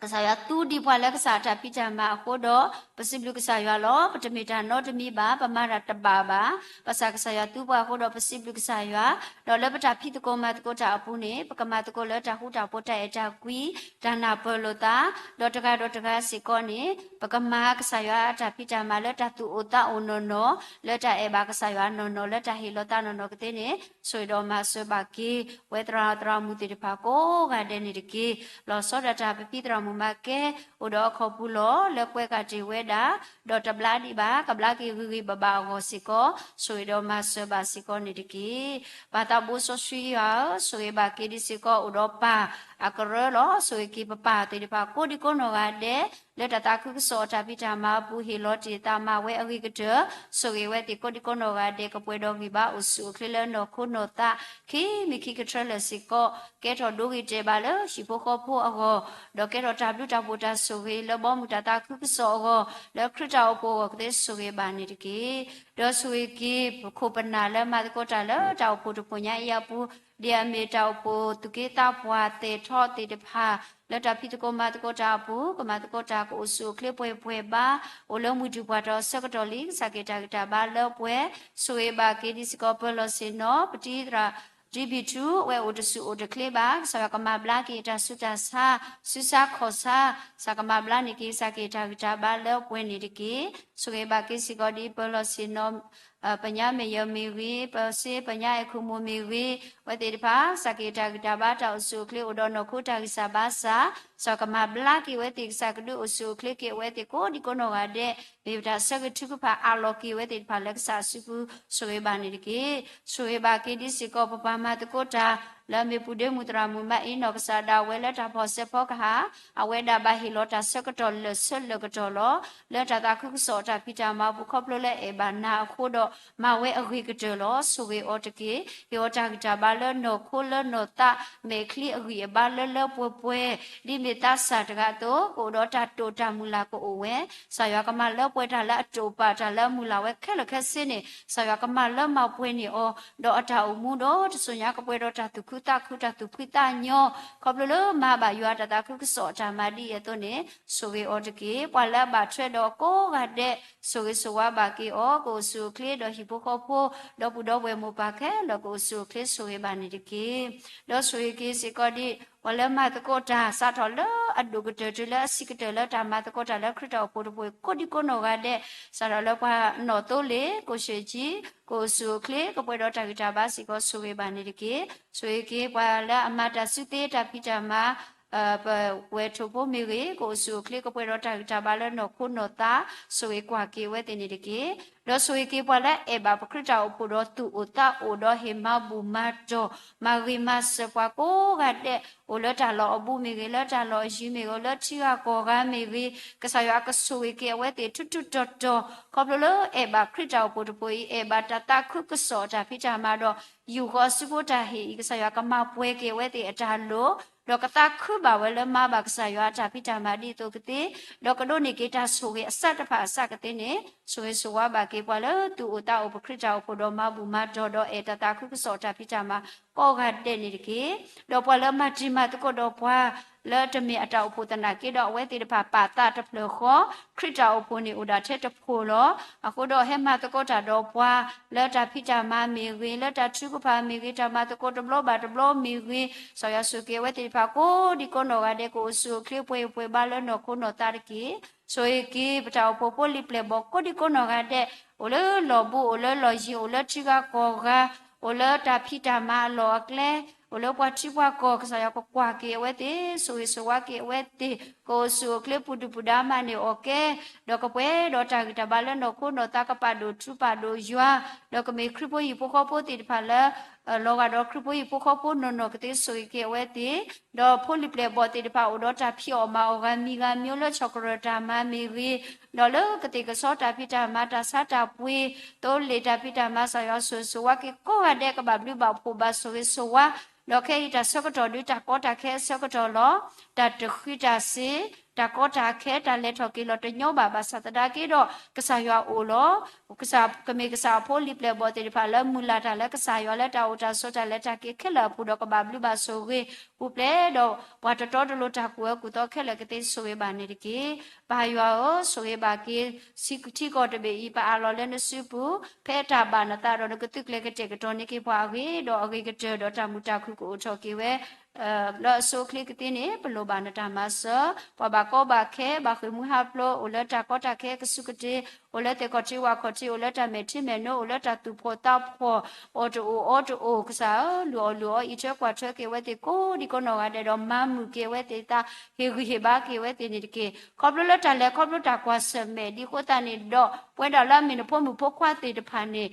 ကစၢ်ယွၤသူဒံးပှၤလၢကစၢ်အတၢ်ဖံးတၢ်မၤအဃိဒီး ပစံးဘျုးကစၢ်ယွၤလီၤ. ပတမ့ၢ်တၢ်နီတမံၤဘၣ်, ပမၤတၢ်တဘၣ်ဘၣ်. ဘၣ်ဆၣ်ကစၢ်ယွၤသူပှၤအဃိဒီးပစံးဘျုးကစၢ်ယွၤ, ဒီးလၢပတၢ်ဖံးသကိးမၤသကိးတၢ်အပူၤန့ၣ် ပကမၤသကိးလၢတၢ်ဃူတၢ်ဖိး တၢ်အဲၣ်တၢ်ကွံ, တၢ်နၢ်ပၢၢ်လိာ်သး, ဒီးတဂၤဒီးတဂၤစ့ၢ်ကီးန့ၣ် ပကမၤကစၢ်ယွၤအတၢ်ဖံးတၢ်မၤလၢတၢ်သူၣ်အိၣ်သးအိၣ်နီၢ်နီၢ်, လၢတၢ်အဲၣ်ဘၣ်ကစၢ်ယွၤနီၢ်နီၢ်, လၢတၢ်ဟ့ၣ်လီၤသးနီၢ်နီၢ်ကသ့န့ၣ် ဆိၣ်ဂ့ၤဒီးမၤစၢၤဘၣ်က့ၤ ပဝဲသရၣ်သရၣ်မုၣ်သ့ၣ်တဖၣ်ကိးဂၤဒဲးန့ၣ်တက့ၢ်. လီၤဆီဒၣ်တၢ်ပဖံသရၣ်မုၣ်မၤကဲ အိၣ်ဒီးအခီၣ်ပူၤလီၤ. လၢကွဲးကးတ့ၢ်ဝဲဒၣ် ဒီးတဘျါဒံးဘၣ်, ကဘျါက့ၤဂ့ၤဂ့ၤဘၣ်ဘၣ်အဂီၢ်စ့ၢ်ကီး, ဆိၣ်ဂ့ၤဒီးမၤစၢၤဘၣ်စ့ၢ်ကီးန့ၣ်တက့ၢ်. ပၢ်သးဘိစီဆှံယွၤဧၢ, ဆိၣ်ဂ့ၤဘၣ်က့ၤဒံးစ့ၢ်ကီး အိၣ်ဒီးပၢ်အကရၢလီၤ. ဆိၣ်ဂ့ၤက့ၤပပၢ်သ့ၣ်တဖၣ်ကိးဒံကိးနီၢ်ဂၤဒဲး လၢတၢ်သးခုကစီၣ်အတၢ်ဖံးတၢ်မၤအပူၤ ဟ့ၣ်လီၤတ့ၢ်သးမၤဝဲအဂ့ၤကတၢၢ်, ဆိၣ်ဂ့ၤဝဲသ့ၣ်ကိးဒံကိးနီၢ်ဂၤဒဲး ကပှဲၤဒီးဂံၢ်ဘါအိၣ်ဆူၣ်အိၣ်ချ့လၢနီၢ်ခိနီၢ်သး ခံမံၤခံကထြၢလၢာ်စ့ၢ်ကီး, ကဲထီၣ်ဒိဂ့ၤတဲာ်ဘၣ်လၢဟံၣ်ဖိဃီဖိအဂီၢ်, ဒီးကဲထီၣ်တၢ်ဘျုးတၢ်ဖှိၣ်တၢ်ဆိၣ်ဂ့ၤလၢဘီမုၢ်တၢ်သးခုကစီၣ်အဂီၢ်, လၢခရံာ်တၢ်အိၣ်ဖှိၣ်အဂီၢ်ကသ့ဆိၣ်ဂ့ၤဘၣ်န့ၣ်တက့ၢ်. ဒီးဆိၣ်ဂ့ၤက့ၤပခိၣ်ပနၢ်လၢမၤသကိးတၢ်လၢတၢ်အိၣ်ဖှိၣ်တဖှိၣ်ညါအံၤအပူၤ, ဒ်အမ့ၢ်တၢ်အိၣ်ဖှိၣ်သူၣ်က့သးပှၢ်သဲးထီၣ်သ့ၣ်တဖၣ် လၢတၢ်ဖံးသကိးမၤသကိးတၢ်အပူၤ, ကမၤသကိးတၢ်ကအိၣ်ဆူၣ်အိၣ်ချ့ပှဲၤပှဲၤဘါ, အိၣ်လၢမုၢ်တူၢ်ပှၢ်ထီၣ်အဆၢကတီၢ်လံ, ကစၢ်က့ၤတၢ်ဂံၢ်တၢ်ဘါလၢပှဲၤ, ဆိၣ်ဂ့ၤဘၣ်က့ၤဒံးစ့ၢ်ကီး ပၢၤလီၢ်ဆ့ၣ်နီၤ ပတံၤသရၣ် တံၤဘံၣ်ထူ အဝဲအိၣ်တဆူၣ်အိၣ်တချ့ဘၣ်, ကစၢ်ယွၤကမၤဘျါက့ၤတၢ်ဆူးတၢ်ဆါ, ဆူးဆါခီၣ်ဆါ, ကစၢ်ကမၤဘျါန့ၢ်က့ၤ ကစၢ်က့ၤတၢ်ဂံၢ်တၢ်ဘါလၢပှဲၤန့ၣ်တက့ၢ်. ဆိၣ်ဂ့ၤဘၣ်က့ၤစ့ၢ်ကီးဒ်ပၢၤလီၢ်ဆ့ၣ်နီၤ ပညါမ့ၢ်ယၢၤမ့ၢ်ဂ့ၤ, ပစ့ပညါအဲၣ်ခိၣ်မိၢ်မ့ၢ်ဂ့ၤ, အဝဲသ့ၣ်တဖၣ် စၢ်က့ၤတၢ်ဂံၢ်တၢ်ဘါတၢ်အိၣ်ဆူၣ်အိၣ်ချ့အိၣ်ဒီးနီၢ်ခိတၢ်ဂံၢ်စၢ်ဘါစၢ်, ကမၤဘျါက့ၤအဝဲသ့ၣ် ကစၢ်ကဒုးအိၣ်ဆူၣ်အိၣ်ချ့က့ၤအဝဲသ့ၣ်ကိးဒံကိးနီၢ်ဂၤဒဲး, မ့ၢ်ပတၢ်ဆၢဂ့ၤထုကဖၣ်အးလီၤက့ၤအဝဲသ့ၣ်တဖၣ်လၢကစၢ်အစုပူၤ ဆိၣ်ဂ့ၤဘၣ်န့ၣ်တက့ၢ်. ဆိၣ်ဂ့ၤဘၣ်က့ၤဒ်စ့ၢ်ကီး ပပှၤမၤသကိးတၢ် လၢမ့ၢ်ပုၢ်ဒ့မုၣ်သရၣ်မုၣ်မါအ့နီၣ် ကစၢ်ဒၣ်ဝဲလၢတၢ်ဖီၣ်စဲးဖီကဟၣ်, အဝဲဒၣ်ဘၣ်ဟ့ၣ်လီၤတၢ်ဆၢကတီၢ်လၢာ်ဆၢလၢာ်ကတီၢ်လီၤ. လၢတၢ်သးခုကစီၣ်အတၢ်ဖံးတၢ်မၤအပူၤ ခီဖျိလၢအဲၣ်ဘၣ်နၤအဃိဒီး မၤဝဲအဂ့ၤကတၢၢ်လီၤ. ဆိၣ်ဂ့ၤအီၤတက့ၢ်. ဟ့ၣ်အီၤတၢ်ဂံၢ်တၢ်ဘါလၢနီၢ်ခိလၢနီၢ်သး မဲာ်ချံအဂံၢ်အဘါလၢလၢပှဲၤပှဲၤ, ဒ်မ့ၢ်သးစၢ်တဂၤအသိး ကအိၣ်ဒီးတၢ်တိာ်တၢ်မုၢ်လၢ်ကအိၣ်ဝဲ, ကစၢ်ယွၤကမၤလၢပှဲၤတၢ်လၢအတိာ်ပာ်တၢ်လၢအမုၢ်လၢ်ဝဲခဲလၢာ်ခဲဆ့န့ၣ် ကစၢ်ယွၤကမၤလၢမၤပှဲၤန့ၢ်အီၤ, ဒီးအတၢ်အိၣ်မူဒီးတစိၤညါကပှဲၤဒီးတၢ်သူၣ်ခုသးခု တၢ်သူၣ်ဖှံသးညီ, ခီဖျိလၢမၤဘၣ်ယွၤတၢ်သးခုကစီၣ်အတၢ်မၤဒ်အံၤအသိးန့ၣ် ဆိၣ်ဂ့ၤအီၤတက့ၢ်. ပှၤလၢအဘၣ်ထွဲဒီးကိးဂၤဒဲး ဆိၣ်ဂ့ၤဆိၣ်ဝါဘၣ်က့ၤအီၤ, ကအိၣ်ဆူၣ်အိၣ်ချ့ဒီးဟံၣ်ဖိဃီဖိ, ဒီပုၢ်ဒီဝဲၢ်မိၢ်ပၢ်ခဲလၢာ် ကအိၣ်ဆူၣ်အိၣ်ချ့ဆိၣ်ဂ့ၤဘၣ်န့ၣ်တက့ၢ်. ဒီးဆိၣ်ဂ့ၤက့ၤစ့ၢ်ကီးဒ် ပှၤလၢမၤသကိးတၢ် စးထီၣ်လၢအဒိၣ်ကတၢၢ်တုၤလၢအဆံးကတၢၢ်လၢတၢ်မၤသကိးတၢ်လၢခရံာ်တၢ်အိၣ်ဖှိၣ်တဖှိၣ်အံၤ ကိးဒံကိးနီၢ်ဂၤဒဲး, စးထီၣ်လၢပှၤနီၢ်သိလ့ၣ် ကိၣ်ၡ့ၣ်ကၠံ ကအိၣ်ဆူၣ်အိၣ်ချ့ ကပှဲၤဒီးတၢ်ဂံၢ်တၢ်ဘါစ့ၢ်ကီး ဆိၣ်ဂ့ၤဘၣ်န့ၣ်တက့ၢ်. ဆိၣ်ဂ့ၤက့ၤပှၤလၢအမၤတၢ်စုသ့တၢ်ဖံးတၢ်မၤ ပဝဲၢ်ထိၣ်ဖိမ့ၢ်ဂ့ၤ ကအိၣ်ဆူၣ်အိၣ်ချ့ ကပှဲၤဒီးတၢ်ဂံၢ်တၢ်ဘါလၢနီၢ်ခိနီၢ်သး ဆိၣ်ဂ့ၤကွၢ်က့ၤအဝဲသ့ၣ်န့ၣ်တက့ၢ်. ဒီးဆိၣ်ဂ့ၤက့ၤပှၤလၢအအဲၣ်ဘၣ်ပခရံာ်တၢ်အိၣ်ဖှိၣ်ဒီးသူၣ်အိၣ်သးအိၣ်ဒီးဟ့ၣ်မၤဘူၣ်မၤတီၢ် မၤဂ့ၤမၤစၢၤပှၤကိးဂၤဒဲး အိၣ်လၢတၢ်လီၢ်အဘူးမ့ၢ်ဂ့ၤ လၢတၢ်လီၢ်အယံၤမ့ၢ်ဂ့ၤ အိၣ်လၢထံဂၤကီၢ်ဂၤမ့ၢ်ဂ့ၤ, ကစၢ်ယွၤကဆိၣ်ဂ့ၤက့ၤအဝဲသ့ၣ်ထူထူတီၤတီၤ ခီဖျိလၢအဲၣ်ဘၣ်ခရံာ်တၢ်အိၣ်ဖှိၣ်တဖှိၣ်အံၤ အဲၣ်ဘၣ်တၢ်သးခုကစီၣ်အတၢ်ဖံးတၢ်မၤဒီး ယူၢ်ဃီအစုဖိတၢ်ဟ့ၣ်အံၤ ကစၢ်ယွၤကမၤပှဲၤက့ၤအဝဲသ့ၣ်အတၢ်လိၤ ဒီးကသးခုဘၣ်ဝဲလၢမၤဘၣ်ကစၢ်ယွၤအတၢ်ဖံးတၢ်မၤဒ်သိးကသ့, ဒီးကဒိးန့ၢ်က့ၤတၢ်ဆိၣ်ဂ့ၤအစးတဖၣ်အစးကသ့န့ၣ် ဆိၣ်ဂ့ၤဆိၣ်ဝါဘၣ်က့ၤပှၤလၢသူၣ်အိၣ်သးအိၣ်ပခရံာ်တၢ်အိၣ်ဖှိၣ်ဒီးမၤဘူၣ်မၤတီၢ်ဒီးအဲၣ်တၢ်သးခုကစီၣ်အတၢ်ဖံးတၢ်မၤကိးဂၤဒဲးန့ၣ်တက့ၢ်. ဒီးပှၤလၢမၤတံၤမၤသကိးဒီးပှၤ လၢတမ့ၢ်အတၢ်အိၣ်ဖှိၣ်သနာ်က့ဒီး အဝဲသ့ၣ်တဖၣ်ပာ်သးတဖျၢၣ်ဃီ, ခရံာ်တၢ်အိၣ်ဖှိၣ်န့ၣ်အိၣ်ဒၣ်ထဲတဖှိၣ်လီၤ. အဃိဒီးဟဲမၤသကိးတၢ်ဒီးပှၤ လၢတၢ်ဖံးတၢ်မၤမ့ၢ်ဂ့ၤ, လၢတၢ်ထုကဖၣ်မ့ၢ်ဂ့ၤ, တၢ်မၤသကိးတဘျီဘၣ်တဘျီမ့ၢ်ဂ့ၤ, ကစၢ်ယွၤဆိၣ်ဂ့ၤက့ၤအဝဲသ့ၣ်တဖၣ်ကိးဒံကိးနီၢ်ဂၤဒဲး ကအိၣ်ဆူၣ်အိၣ်ချ့ပှဲၤပှဲၤဘါလၢနီၢ်ခိနီၢ်သးတက့ၢ်. ဆိၣ်ဂ့ၤက့ၤ ပတၢ်အိၣ်ဖှိၣ်ဖိလံၤပျဲၢ်ဘီၣ်ကိးဒံကိးနီၢ်ဂၤဒဲး, အိၣ်လၢလီၢ်ဘူး အိၣ်လၢလီၢ်ယံၤ အိၣ်လၢထံဂၤကီၢ်ဂၤ, အိၣ်လၢတၢ်ဖံးတၢ်မၤအလီၢ်အကျဲ, အိၣ်လၢပှၤထံပှၤကီၢ် ကစၢ်ယွၤကကွၢ်က့ၤအဝဲသ့ၣ်, ဆိၣ်ဂ့ၤဆိၣ်ဝါက့ၤအဝဲသ့ၣ်, ကအိၣ်ဆူၣ်အိၣ်ချ့ပူၤဒုၣ်ပူၤဒါမၤန့ၢ်အီၣ်ကဲ ဒီးကပှဲၤဒီးတၢ်ဂံၢ်တၢ်ဘါလၢနီၢ်ခိနီၢ်သး ကပာ်ဒိၣ်ထူပာ်ဒိၣ်ယွၤ, ဒီးကမ့ၢ်ခရံာ်ဖိဟံၣ်ဖိဃီဖိသ့ၣ်တဖၣ်လၢ လီၤဂာ်ဒီးခရံာ်ဖိဟံၣ်ဖိဃီဖိနီၢ်နီၢ်ကသ့ ဆိၣ်ဂ့ၤက့ၤအဝဲသ့ၣ်, ဒီးဖိလံၤပျဲၢ်ဘီၣ်သ့ၣ်တဖၣ်အိၣ်ဒီးတၢ်ဖံးအီၣ်မၤအီၣ်ဂၤမံၤဂၤမံၤ အိၣ်လၢဆီၣ်ကရၢၢ်တၢ်မၤမ့ၢ်ဂ့ၤ, ဒီးလၢကသ့ၣ်ကဆီတၢ်ဖံးတၢ်မၤ တၢ်ဆါတၢ်ပှ့ၤ သိလ့ၣ်တၢ်ဖံးတၢ်မၤ ကစၢ်ယွၤဆိၣ်ဂ့ၤဆိၣ်ဝါက့ၤကိးဂၤဒဲး ကဘၣ်ဘျုးဘၣ်ဖှိၣ်ဘၣ်ဆိၣ်ဂ့ၤဆိၣ်ဝါ, ဒီးခဲအံၤတၢ်ဆၢကတီၢ်ဒုးတၢ်ကီတၢ်ခဲအဆၢကတီၢ်လီၤ. တၢ်တဃံတၢ်စ့ၤ, တၢ်ကီတၢ်ခဲ တၢ်လဲၤထီၣ်က့ၤလီၤတညီဘၣ် ဘၣ်ဆၣ်သနာ်က့ဒီး ကစၢ်ယွၤအိၣ်လီၤ. ကမ့ၢ်ကစၢ်အဖိလံၤပျဲၢ်ဘီၣ်သ့ၣ်တဖၣ်လၢ မုၢ်လၢ်တၢ်လၢကစၢ်ယွၤလၢတၢ်အိၣ်တၢ်ဆိးတၢ်လဲၤတၢ်က့ၤခဲလၢာ်အပူၤဒီး ကဘၣ်ဘျုးဘၣ်ဆိၣ်ဂ့ၤ ပူၤဖျဲးဒီးပှၤတတီတလိၤတၢ်ကူၣ်အၢကူၣ်သီခဲလၢာ်ကသ့ ဆိၣ်ဂ့ၤဘၣ်န့ၣ်တက့ၢ်. ပၢ်ယွၤဧၢ, ဆိၣ်ဂ့ၤဘၣ်က့ၤ ဆံးထံကီၢ်တဘ့ၣ်အံၤ ပအးလီၤလၢနစုပူၤ ဖဲတၢ်ဘၣ်နသးဒီး နကသုးကျဲၤကတဲာ်ကတီၤန့ၢ်က့ၤပှၤအဂ့ၢ်ဒီး အဂ့ၤကတၢၢ်ဒီးတၢ်မုာ်တၢ်ခုၣ်ကအိၣ်ထီၣ်က့ၤဝဲ လၢအဆိအချ့ကသ့န့ၣ် ပလိၣ်ဘၣ်နတၢ်မၤစၢၤ, ပှၤဘၣ်ကီဘၣ်ခဲ ဘၣ်ဃ့ၢ်မှံဟးဖျိး အိၣ်လၢတၢ်ကီတၢ်ခဲကစူၢ်ကတ့ၤ, အိၣ်လၢသဲၣ်ခီၣ်ထံးဝၣ်ခီၣ်ထံး အိၣ်လၢတၢ်မဲာ်ထံမဲာ်နိ အိၣ်လၢတၢ်သူၣ်ဖှီၣ်သးဖှီၣ် အီၣ်တအိၣ်အီတအိၣ် ကစၢ်ဧၢ, လုၢ်အီၣ်လုၢ်အီအံးထွဲကွၢ်ထွဲက့ၤအဝဲသ့ၣ်ကိးဒံကိးနီၢ်ဂၤဒဲးဒီး မၤမုာ်က့ၤအဝဲသ့ၣ်သး ဟ့ၣ်ဂံၢ်ဟ့ၣ်ဘါက့ၤအဝဲသ့ၣ်န့ၣ်တက့ၢ်. ခီဖျိလၢတၢ်လဲၤခီဖျိတၢ်ကွၢ်ဆၢၣ်မဲာ်ဒံးအဃိသတးန့ၣ်ဒီး ပဝဲဒၣ်လၢအမ့ၢ်နဖိမုၣ်ဖိခွါသ့ၣ်တဖၣ်န့ၣ်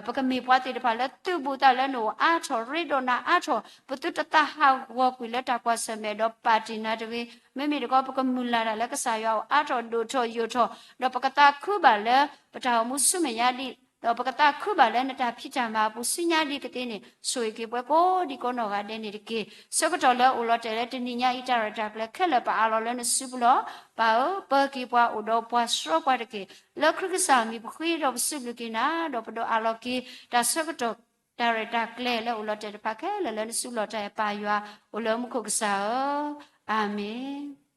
ပကမ့ၢ်ပှၤသ့ၣ်တဖၣ်လၢသုးဘူးသးလၢနအိၣ်အါထီၣ် ရ့ဒီးနၤအါထီၣ် ပသုတသးဟးဂီၤကွံာ်လၢတၢ်ကွၢ်ဆၢၣ်မဲာ်ဒီးပာ်တ့ၢ်နၤတဂ့ၤ. မ့မ့ၢ်တခီ ပကမုၢ်လၢ်တၢ်လၢကစၢ်ယွၤအိၣ်အါထီၣ်ဒိၣ်ထီၣ်ယိာ်ထီၣ် ဒီးပကသးခုဘၣ်လၢ ပတၢ်အိၣ်မူဆူမဲာ်ညါဒံး ဒီးပကသးခုဘၣ်လၢနတၢ်ဖံးတၢ်မၤအပူၤဆူညါဒံးကသ့န့ၣ် ဆိၣ်ဂ့ၤက့ၤပှၤကိးဒံကိးနီၢ်ဂၤဒဲးန့ၣ်တက့ၢ်. ဆၢကတီၢ်လၢအိၣ်လီၤတဲာ်လၢတနံၤညါအံၤ တၢ်ရဲၣ်တၢ်ကျဲၤခဲလၢာ် ပအးလီၤလၢနစုပူၤလီၤ. ပၢ်ဧၢ, ပၢၤက့ၤပှၤအိၣ်ဒီးပှၤ ဆှၢပှၤတက့ၢ်. လၢခရံာ်ကစၢ်အမံၤ ပဃ့ဒီးပစံးဘျုးက့ၤနၤ ဒီးပဒိးအးလီၤက့ၤ တၢ်ဆၢကတီၢ် တၢ်ရဲၣ်တၢ်ကျဲၤလၢအိၣ်လီၤတဲာ်တဖၣ်ခဲလၢာ်လၢနစုလီၤတၢ်အဲၣ်ပၢ်ယွၤ အိၣ်လၢမူခိၣ်ကစၢ်ဧၢ, အၤမ့ၣ်.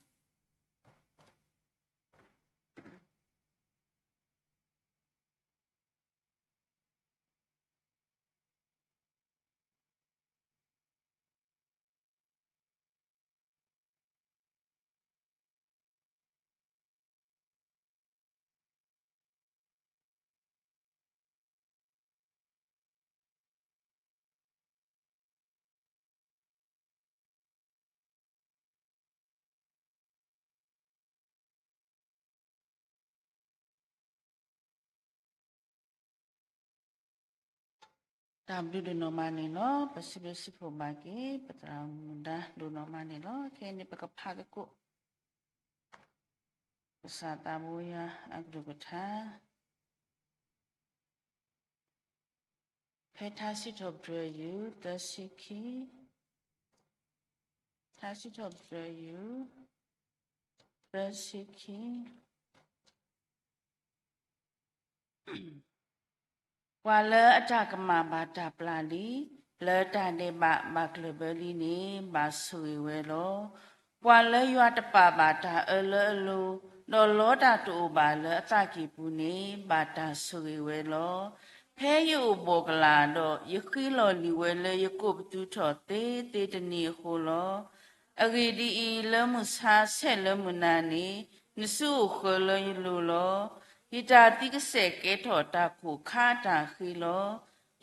တၢ်ဘျုးဒိၣ်နီၢ်မးန့ၣ်လီၤ. ပစံးဘျုးစံးဖှိၣ်ဘၣ်က့ၤ ပသရၣ်မုၣ်ဒါဒိၣ်နီၢ်မးန့ၣ်လီၤ. ခဲအံၤန့ၣ် ပကဖးသကိး ကစၢ်သးဘိယွၤအကလုၢ်ကထါ ဖဲထါစံးထီၣ်ပတြၢၤယုၢ် သၢဆံခံ, ထါစံးထီၣ်ပတြၢၤယုၢ် သၢဆံခံ ပှၤလၢအတၢ်ကမၣ်ဘၣ်တၢ်ပျၢ်လံ, လၢတၢ်ဒဲးဘးဘၣ်ကျၢၢ်ဘၢလံန့ၣ် ဘၣ်ဆိၣ်ဂ့ၤဝဲလီၤ. ပှၤလၢယွၤတပာ်ဘၣ်တၢ်အၢလၢအလိၤ, ဒီးလီတၢ်တအိၣ်ဘၣ်လၢအသးကံၢ်ပူၤန့ၣ် ဘၣ်တၢ်ဆိၣ်ဂ့ၤဝဲလီၤ. ဖဲယအိၣ်ဘှီၣ်ကလာ်ဒီး ယဃ့လီၤလံာ်ဝဲလၢယကိးပသူထီၣ်သ့သ့တနံၤအဃိလီၤ. အဂ့ၢ်ဒ်အံၤ, လၢမုၢ်ဆါဆဲးလၢမုၢ်နၤန့ၣ် နစုအိၣ်ဃၢၤလၢယလိၤလီၤ. ယတၢ်သံကစဲာ်ကဲထီၣ်တၢ်ခိၣ်ခါတၢ်ဃ့လီၤ.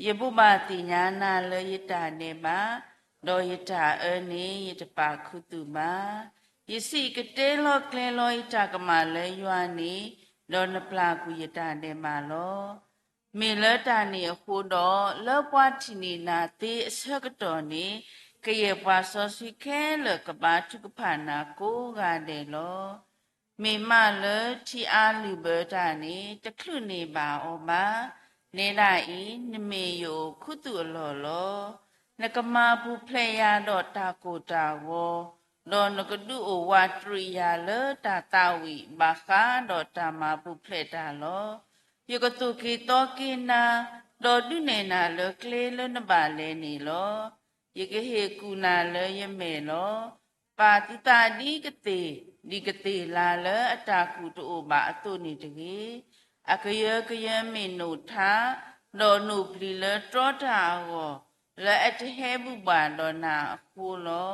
ယဘိးဘၣ်သ့ၣ်ညါနၤလၢယတၢ်ဒဲးဘး, ဒီးယတၢ်အၢန့ၣ် ယတပာ်ခူသူၣ်ဘၣ်. ယစံးကတဲလီၤကျဲလီၤယတၢ်ကမၣ်လၢယွၤန့ၣ်, ဒီးနပျၢ်ကွံာ်ယတၢ်ဒဲးဘးလီၤ. မ့ၢ်လၢတၢ်န့ၣ်အဃိဒီး, လၢပှၤထံၣ်န့ၢ်နၤသ့အဆၢကတီၢ်န့ၣ်, ကယဲၢ်ပှၤစီဆှံခဲလၢာ်ကဘါထုကဖၣ်နၤကိးဂၤဒဲးလီၤ. မ့ၢ်မးလၢထံအါလုၢ်ဘၢတၢ်န့ၣ် တချုးန့ၢ်ဘၣ်အီၤဘၣ်. နဲဒၣ်အံၤ, နမ့ၢ်ယအိၣ်ခူသူၣ်အလီၢ်လီၤ. နကမၤပူၤဖျဲးယၤဒီးတၢ်ကိၢ်တၢ်ဂီၤ, ဒီးနကဒုးအိၣ်ဝးတရံးယၤလၢတၢ်သးဝံၣ်ဘၣ်ဃးဒီးတၢ်မၤပူၤဖျဲးတၢ်လီၤ. ယကသိၣ်က့ၤသီက့ၤနၤ, ဒီးဒုးနဲၣ်နၤလၢကျဲလၢနဘၣ်လဲၤန့ၣ်လီၤ. ယကဟ့ၣ်ကူၣ်နၤလၢယမဲာ်လီၤ. ပာ်သုသးဒ်ကသ့ၣ်, ဒ်ကသ့ၣ်လၤလၢအတၢ်ကူၣ်တအိၣ်ဘၣ်အသိးန့ၣ်တဂ့ၤ. အကယၢကယၢမ့ၢ်နိၣ်ထါ, ဒီးနိၣ်ပျံၤလၢတြီတၢ်အဂီၢ်, လၢအတဟဲဘူၣ်ဘၣ်ဒီးနၤအဃိလီၤ.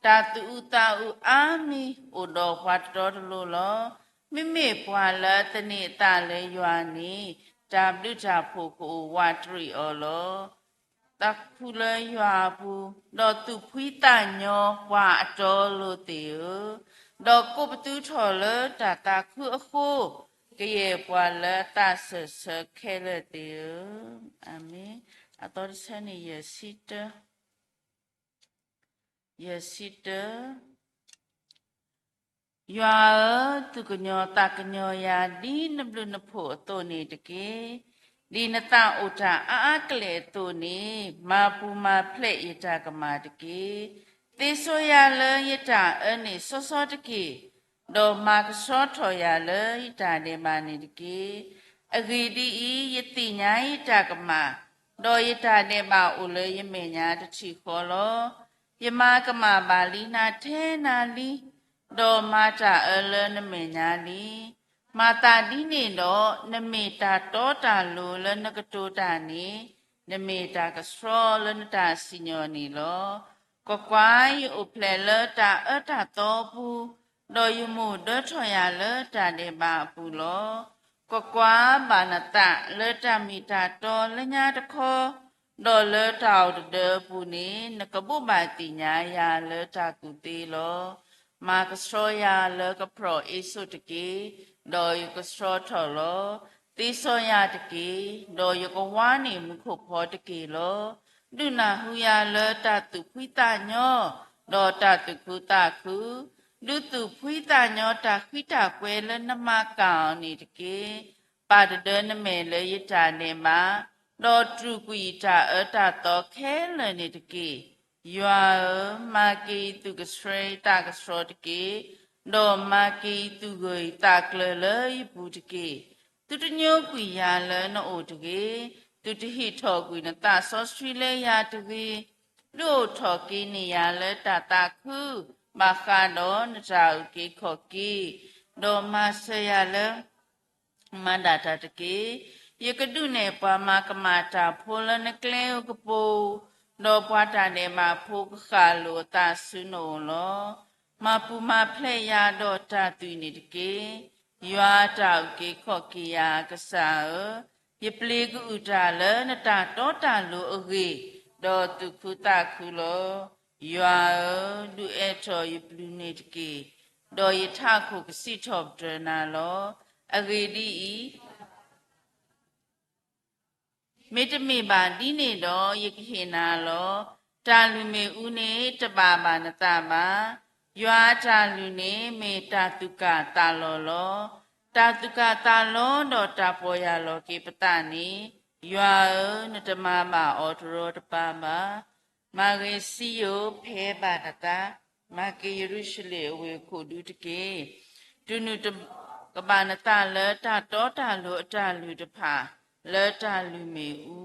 တၢ်သူၣ်အုးသးအုးအါမံၤအိၣ်ဒီးပှၤတတီတလိၤလီၤ. မ့မ့ၢ်ပှၤလၢအသန့ၤအသးလၢယွၤန့ၣ်, တၢ်ဘျုးတၢ်ဖှိၣ်ကအိၣ်ဝးတရံးအီၤလီၤ. သးခုလၢယွၤအပူၤ, ဒီးသူၣ်ဖှံသးညီပှၤအတီအလိၤသ့ၣ်ဧၢ, ဒီးကိးပသူထီၣ်လၢတၢ်သးခုအဃိ, ကယဲၢ်ပှၤလၢအသးစၢၢ်ဆၢခဲလၢာ်သ့ၣ်ဧၢ, အၤမ့ၣ်. အသီတဆၢန့ၣ် ယဲၢ်ဆံတၢ, ယဲၢ်ဆံတၢ. ယွၤဧၢ, သူၣ်ကညီၤသးကညီၤယၤဒ်နဘျုးနဖှိၣ်အသိးန့ၣ်တက့ၢ်. ဒ်နသးအိၣ်တၢ်အါအါကလဲာ်အသိးန့ၣ်, မၤပူၤမၤဖျဲးယတၢ်ကမၣ်တက့ၢ်. သ့စီယၤလၢယတၢ်အၢန့ၣ်စီစီတက့ၢ်, ဒီးမၤကဆှီထီၣ်ယၤလၢယတၢ်ဒဲးဘးန့ၣ်တက့ၢ်. အဂ့ၢ်ဒ်အံၤ, ယသ့ၣ်ညါယတၢ်ကမၣ်, ဒီးယတၢ်ဒဲးဘးအိၣ်လၢယမဲာ်ညါတထံၣ်ဃီလီၤ. ယမၤကမၣ်ဘၣ်လံနၤထဲနၤလံ, ဒီးမၤတၢ်အၢလၢနမဲာ်ညါလံ. မၤသးဒ်န့ၣ်ဒီး, နမ့ၢ်တၢ်တီတၢ်လိၤလၢနကတိၤတၢ်န့ၣ်, နမ့ၢ်တၢ်ကဆှီလၢနတၢ်စံၣ်ညီၣ်န့ၣ်လီၤ. ကွၢ်ကွၢ်, ယအိၣ်ဖျဲၣ်လၢတၢ်အၢတၢ်သီအပူၤ, ဒီးယမိၢ်ဒၢထီၣ်ယၤလၢတၢ်ဒဲးဘးအပူၤလီၤ. ကွၢ်ကွၢ်, ဘၣ်နသးလၢတၢ်မ့ၢ်တၢ်တီလၢညါတခီ, ဒီးလၢတၢ်အိၣ်တဒၢအပူၤန့ၣ်, နကဘိးဘၣ်သ့ၣ်ညါယၤလၢတၢ်ကူၣ်သ့လီၤ. မၤကဆှီယၤလၢကဖျီၣ်အ့စိာ်တက့ၢ်, ဒီးယကဆှီထီၣ်လီၤ. သ့စီယၤတက့ၢ်, ဒီးယကဝါန့ၢ်မူခိၣ်ဖီတက့ၢ်လီၤ. ဒုးနၢ်ဟူယၤလၢတၢ်သူၣ်ဖှံသးညီ, ဒီးတၢ်သူၣ်ခုသးခု, ဒုးသူၣ်ဖှံသးညီတၢ်ဃံတၢ်ကွဲလၢနမၤကၢ်အီၤန့ၣ်တက့ၢ်. ပာ်တဒၢနမဲာ်လၢယတၢ်ဒဲးဘး, ဒီးတြူာ်ကွံာ်ယတၢ်အၢတၢ်သီခဲလၢာ်န့ၣ်တက့ၢ်. ယွၤဧၢ, မၤက့ၤယသူၣ်ကဆှီယသးကဆှီတက့ၢ်, ဒီးမၤက့ၤယသူၣ်ဂၢၢ်ယသးကျၢၤလၢယပူၤတက့ၢ်. သုတညိကွံာ်ယၤလၢနအိၣ်တဂ့ၤ, သုတဟံးထီၣ်ကွံာ်နသးစီဆှံလၢယၤတဂ့ၤ, ဒုးအိၣ်ထီၣ်က့ၤန့ၢ်ယၤလၢတၢ်သးခု, ဘၣ်ဃးဒီးနတၢ်အုၣ်က့ၤခီၣ်က့ၤ, ဒီးမၤစၢၤယၤလၢ မၤဒၣ်တၢ်တက့ၢ်. ယကဒုးနဲၣ်ပှၤမၤကမၣ်တၢ်ဖိလၢနကျဲအကပိၤ, ဒီးပှၤတၢ်ဒဲးဘးဖိကဃၣ်လိာ်အသးဆူနအိၣ်လီၤ. မၤပူၤမၤဖျဲးယၤဒီးတၢ်သွံၣ်န့ၣ်တက့ၢ်. ယွၤတၢ်အုၣ်က့ၤခီၣ်က့ၤယၤအကစၢ်ဧၢ, ယပျ့ၤကအုၣ်တၢ်လၢနတၢ်တီတၢ်လိၤအဂ့ၢ်, ဒီးသူၣ်ခုသးခုလီၤ. ယွၤဧၢ, ဒုးအဲးထီၣ်ယပျုၤန့ၣ်တက့ၢ်, ဒီးယထးခိၣ်ကစံးထီၣ်ပတြၢၤနၤလီၤ. အဂ့ၢ်ဒ်အံၤ, မ့တမ့ၢ်ဘၣ်ဒ်န့ၣ်ဒီး ယကဟ့ၣ်နၤလီၤ. တၢ်လုၢ်မ့ၣ်အူန့ၣ် တဘၣ်ဘၣ်နသးဘၣ်. ယွၤအတၢ်လုၢ်န့ၣ် မ့ၢ်တၢ်သူၣ်ကၢ်သးလီၤလီၤ. တၢ်သူၣ်ကၢ်သးလီၤဒီးတၢ်ပီၢ်ယၢ်လီၤက့ၤပသးန့ၣ်, ယွၤဧၢ, နတမၤဘၣ်အီၤတရီတပါဘၣ်. မၤဂ့ၤစံယိၣ်ဖဲဘၣ်နသး, မၤက့ၤယရူၤၡလ့ၣ်အဝ့ၢ်ခိၣ်ဒူတက့ၢ်. တုၤနုာ်ကဘၣ်နသးလၢတၢ်တီတၢ်လိၤအတၢ်လုၢ်တဖၣ်, လၢတၢ်လုၢ်မ့ၣ်အူ,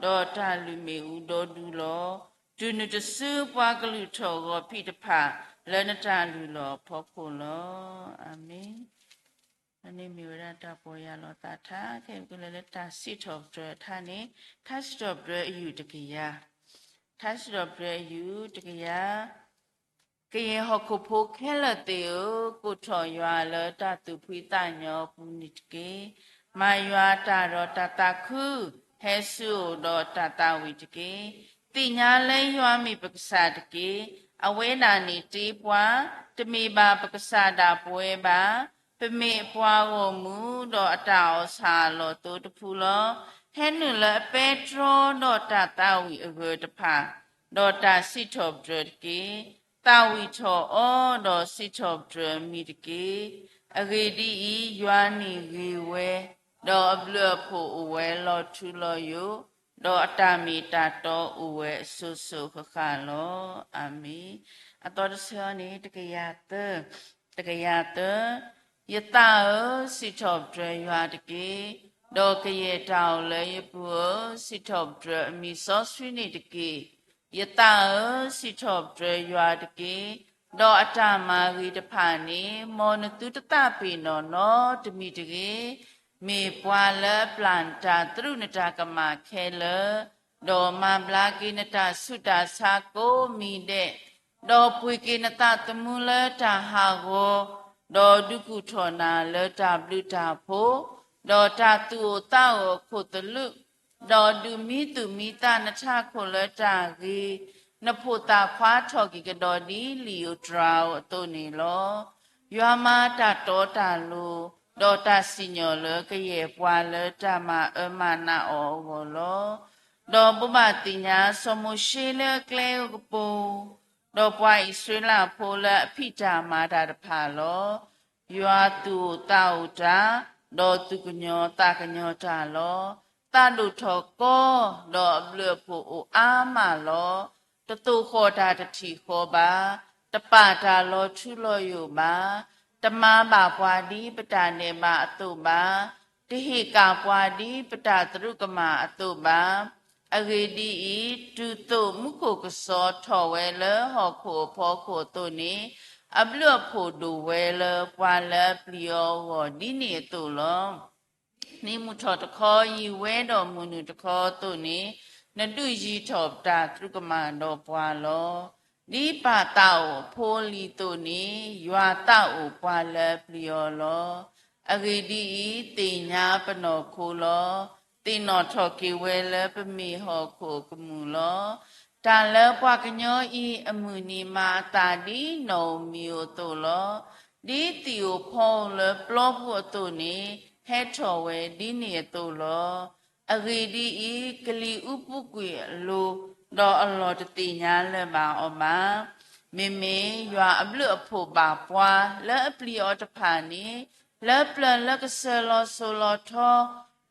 ဒီးတၢ်လုၢ်မ့ၣ်အူဒီဒူလီၤ. တုၤနုာ်တစုပှၤကလုၢ်ထီၣ်ဂီၤဖံးတဖၣ် လၢနတၢ်လုၢ်လီၢ်အဖီခိၣ်လီၤ. အၤမ့ၣ်. အန့ၣ်မ့ၢ်ဝဲဒၣ်တၢ်ပီၢ်ယၢ်လီၤသးထါ, ခဲအံၤပကလဲၤလၢတၢ်စံးထီၣ်ပတြၢၤထါန့ၣ်, ထါစံးထီၣ်ပတြၢၤအယူၢ်တကယၤ, ထါစံးထီၣ်ပတြၢၤအယူၢ်တကယၤ. ကယဲၢ်ဟီၣ်ခိၣ်ဖိခဲလၢာ်သ့ၣ်ဧၢ, ကိးထီၣ်ယွၤလၢတၢ်သူၣ်ဖှံသးညီအပူၤန့ၣ်တက့ၢ်. မၤယွၤအတၢ်ဒီးတၢ်သးခု, ဟဲဆူအအိၣ်ဒီးတၢ်သးဝံၣ်တက့ၢ်. သ့ၣ်ညါလၢယွၤမ့ၢ်ပကစၢ်တက့ၢ်. အဝဲဒၣ်န့ၣ်တ့ပှၤ, တမ့ၢ်ဘၣ်ပကစၢ်ဒၣ်ပဝဲဘၣ်. ပမ့ၢ်အပှၤဂီၢ်မုၢ်, ဒီးအတၢ်အီၣ်ဆၣ်အလီၢ်သိတဖုလီၤ. ဟဲနုာ်လၢအပဲတြီဒီးတၢ်သးဝံၣ်အဂၢၢ်တဖၣ်, ဒီးတၢ်စံးထီၣ်ပတြၢၤတက့ၢ်. သးဝံၣ်ထီၣ်အီၤ, ဒီးစံးထီၣ်ပတြၢၤအမံၤတက့ၢ်. အဂ့ၢ်ဒ်အံၤ, ယွၤန့ၣ်ဂ့ၤဝဲ, ဒီးအဘျုးအဖှိၣ်အိၣ်ဝဲလီၤထူလီၤယိာ်, ဒီးအတၢ်မ့ၢ်တၢ်တီအိၣ်ဝဲအစိၤစိၤဃၣ်ဃၣ်လီၤ. အၤမ့ၣ်. အသီတဆၢန့ၣ် တကယၤသၢ, တကယၤသၢ, ယသးဧၢ, စံးထီၣ်ပတြၢၤယွၤတက့ၢ်. ဒီးကယဲၢ်တၢ်အိၣ်လၢယပူၤဧၢ, စံးထီၣ်ပတြၢၤအမံၤစီဆှံန့ၣ်တက့ၢ်. ယသးဧၢ, စံးထီၣ်ပတြၢၤယွၤတက့ၢ်. ဒီးအတၢ်မၤဂ့ၤတဖၣ်န့ၣ် မ်နသုတသးပ့ၤနီၣ်နီတမံၤတဂ့ၤ. မ့ၢ်ပှၤလၢအပျၢ်နတၢ်သရူးနတၢ်ကမၣ်ခဲလၢာ်, ဒီးမၤဘျါက့ၤနတၢ်ဆူးတၢ်ဆါကိးမံၤဒဲး, ဒီးပှ့ၤက့ၤနသးသမူလၢတၢ်ဟးဂီၤ, ဒီးဒုးကူၣ်ထီၣ်နၤလၢတၢ်ဘျုးတၢ်ဖှိၣ်, ဒီးတၢ်သူၣ်အိၣ်သးအိၣ်အခိၣ်သလုး, ဒီးဒုးမံသူၣ်မံသးနထးခိၣ်လၢတၢ်ဂ့ၤ, နဖိသၣ်ခွါထီၣ်က့ၤကဒီးဒ်လံာ်ဧိၤတြၤဧိၤအသိးန့ၣ်လီၤ. ယွၤမၤတၢ်တီတၢ်လိၤ, ဒီးတၢ်စံၣ်ညီၣ်လၢကယဲၢ်ပှၤလၢတၢ်မၤအၢမၤနးအီၤအဂီၢ်လီၤ. ဒီးဘိးဘၣ်သ့ၣ်ညါစီၤမိၤၡ့လၢအကျဲအကပူၤ, ဒီးပှၤအံၣ်စရ့လးဖိလၢအဖံးတၢ်မၤတၢ်တဖၣ်လီၤ. ယွၤသူၣ်အိၣ်သးအိၣ်တၢ်, ဒီးသူၣ်ကညီၤသးကညီၤတၢ်လီၤ. သးဒိၣ်ထီၣ်ကီ, ဒီးအဘျုးအဖှိၣ်အိၣ်အါမးလီၤ. တသိၣ်ဃီၣ်တၢ်တထံၣ်ဃီဘၣ်, တပာ်တၢ်လီၤထူလီၤယိာ်ဘၣ်, တမၤဘၣ်ပှၤဒ်ပတၢ်ဒဲးဘးအသိးဘၣ်, တဟ့ၣ်ကၣ်ပှၤဒ်ပတၢ်သရူးကမၣ်အသိးဘၣ်. အဂ့ၢ်ဒ်အံၤ, တုၤသိးမူခိၣ်ကစီၤထီၣ်ဝဲလၢဟီၣ်ခိၣ်အဖီခိၣ်အသိးန့ၣ်, အဘျုးအဖှိၣ်ဒိၣ်ဝဲလၢပှၤလၢအပျံၤအီၤအဂီၢ်ဒ်န့ၣ်အသိးလီၤ. နံၤမုၢ်ထီၣ်တခီ ယံာ်ဝဲဒီးမုၢ်နုာ်တခီအသိးန့ၣ်, နဒုးယံၤထီၣ်ပတၢ်သရူးကမၣ်ဒီးပှၤလီၤ. ဒ်ပၢ်သးအိၣ်အဖိအလံၤအသိးန့ၣ်, ယွၤသးအိၣ်ပှၤလၢအပျံၤအီၤလီၤ. အဂ့ၢ်ဒ်အံၤ, သ့ၣ်ညါပနီၢ်ခိလီၤ. သ့ၣ်နီၣ်ထီၣ်က့ၤဝဲလၢပမ့ၢ်ဟီၣ်ခိၣ်အကမူၣ်လီၤ. တၢ်လၢပှၤကညီအံၤအမုၢ်နံၤမၤအသးဒ်နီၣ်ဧိၤမံၤဧိၤအသိးလီၤ. ဒ်သံၣ်ဧိၤဖီဧိၤလၢပျီပူၤအသိးန့ၣ်, ဟဲထီၣ်ဝဲဒ်န့ၣ်အသိးလီၤ. အဂ့ၢ်ဒ်အံၤ, ကလံၤအူပူၤကွံာ်အလိၤ, ဒီးအလီၢ်တသ့ၣ်ညါလၢၤဘၣ်အီၤဘၣ်. မ့မ့ၢ်ယွၤအဘျုးအဖှိၣ်ဘၣ်ပှၤလၢအပျံၤအီၤတဖၣ်န့ၣ်, လၢပျၢၤလၢကစၢၤလီၤစိၤလီၤထီ,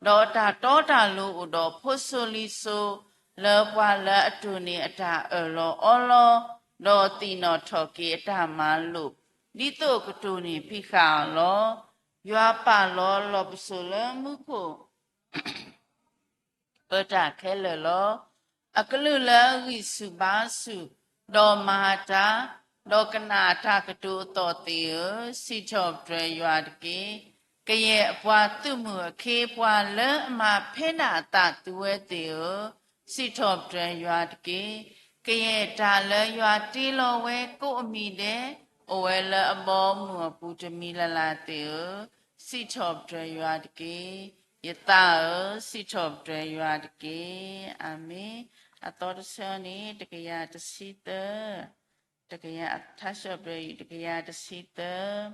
ဒီးတၢ်တီတၢ်လိၤအိၣ်ဒီးဖိစိၤလံၤစိၤ, လၢပှၤလၢအတိၢ်န့ၢ်အတၢ်အၢၣ်လီၤအီလီၤ, ဒီးသ့ၣ်နီၣ်ထီၣ်က့ၤအတၢ်မၤလိာ်, ဒ်သိးကတိၢ်န့ၢ်ဖံးဃာ်အီၤလီၤ. ယွၤပာ်လီၤလီၢ်ပစိာ်လၢမူခိၣ် ပၢတၢ်ခဲလၢာ်လီၤ. အကလူးလၢအဂံၢ်ဆူၣ်ဘါဆူၣ်, ဒီးမၤတၢ်, ဒီးကနၣ်အတၢ်ကတိၤအသီၣ်သ့ၣ်ဧၢ, စံးထီၣ်ပတြၢၤယွၤတက့ၢ်. ကယဲၢ်အပှၤသုးမုၢ်အခ့အပှၤလၢအမၤဖဲဒၣ်အသး သုဝဲသ့ၣ်ဧၢ, စံးထီၣ်ပတြၢၤယွၤတက့ၢ်. ကယဲၢ်တၢ်လၢယွၤတ့လီၤဝဲကိးအမံၤဒဲး, အိၣ်ဝဲလၢအဘီအမုၢ်အပူၤတမံၤလၢ်လၢ်သ့ၣ်ဧၢ, စံးထီၣ်ပတြၢၤယွၤတက့ၢ်. ယသးဧၢ, စံးထီၣ်ပတြၢၤယွၤတက့ၢ်. အၤမ့ၣ်. အသီတဆၢန့ၣ် တကယၤတဆံသၢ, တကယၤ, ထါစံးထီၣ်ပတြၢၤ တကယၤတဆံသၢ.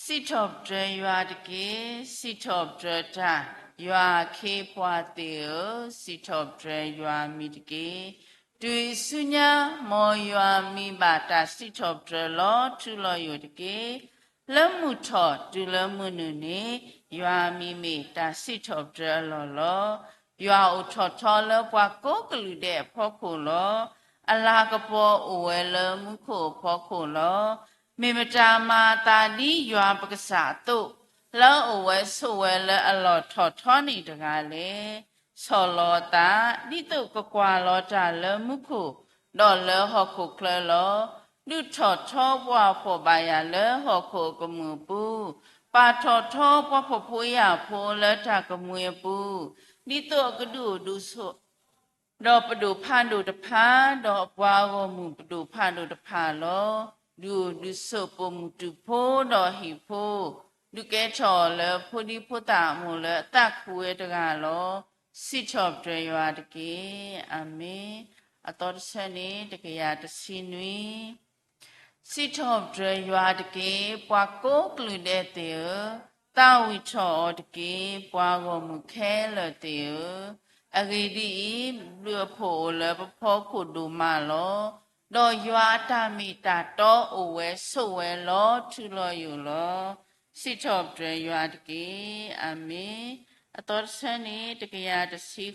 စံးထီၣ်ပတြၢၤယွၤတက့ၢ်, စံးထီၣ်ပတြၢၤတၢ် ယွၤအခ့အပှၤသ့ၣ်ဧၢ, စံးထီၣ်ပတြၢၤယွၤအမံၤတက့ၢ်. တုၤအံၤဆူညါ မ်ယွၤအမံၤဘၣ်တၢ်စံးထီၣ်ပတြၢၤလီၤထူလီၤယိာ်တက့ၢ်. လၢမုၢ်ထီၣ်တုၤလၢမုၢ်နုာ်န့ၣ် ယွၤအမံၤမ့ၢ်တၢ်စံးထီၣ်ပတြၢၤအလီၢ်လီၤ. ယွၤအိၣ်ထီၣ်ထီလၢပှၤကိးကလုာ်ဒဲးအဖီခိၣ်လီၤ. အလၤကပီၤအိၣ်ဝဲလၢမူခိၣ်အဖီခိၣ်လီၤ. မ့ၢ်မတၤမၤအသးဒ်ယွၤပကစၢ်အသိး, လၢအအိၣ်ဝဲဆိးဝဲလၢအလီၢ်ထီၣ်ထီန့ၣ်တဂၤလဲၣ်. ဆီၣ်လီၤအသး ဒ်သိးကကွၢ်လီၤတၢ်လၢမူခိၣ်, ဒီးလၢဟီၣ်ခိၣ်ချၢလီၤ. ဒုးထီၣ်ထီပှၤဖှီၣ်ဘၣ်ယာ်လၢဟီၣ်ခိၣ်အကမူၣ်အပူၤ, ပာ်ထီၣ်ထီပှၤဖှီၣ်ဖိယာ်ဖိလၢတၢ်ကမှံအပူၤ, ဒ်သိးအကဒုးအိၣ်ဒုးဆိး ဒီးပဒိၣ်ဖးဒိၣ်တဖၣ်, ဒီးအပှၤဂီၢ်မုၢ်ပဒိၣ်ဖးဒိၣ်တဖၣ်လီၤ. ဒုးအိၣ်ဒုးဆိးပိာ်မုၣ်တူာ်ဖိဒီးဟံၣ်ဖိ, ဒုးကဲထီၣ်အီၤလၢဖိဒံဖိသၣ်အမိၢ်လၢအသးခုဝဲတဂၤလီၤ. စံးထီၣ်ပတြၢၤယွၤတက့ၢ်. အၤမ့ၣ်. အသီတဆၢန့ၣ် တကယၤတဆံနွံ စံးထီၣ်ပတြၢၤယွၤတက့ၢ်, ပှၤကိးကလုာ်ဒဲးသ့ၣ်ဧၢ, သးဝံၣ်ထီၣ်အီၤတက့ၢ်, ပှၤဂီၢ်မုၢ်ခဲလၢာ်သ့ၣ်ဧၢ. အဂ့ၢ်ဒ်အံၤ, ဘျုးအဖှိၣ်အိၣ်လၢပဖီခိၣ်ဒိၣ်မးလီၤ. ဒီးယွၤအတၢ်မ့ၢ်တၢ်တီအိၣ်ဝဲဆိးဝဲလီၤထူလီၤယိာ်လီၤ. စံးထီၣ်ပတြၢၤယွၤတက့ၢ်. အၤမ့ၣ်. အသီတဆၢန့ၣ် တကယၤတဆံဃိး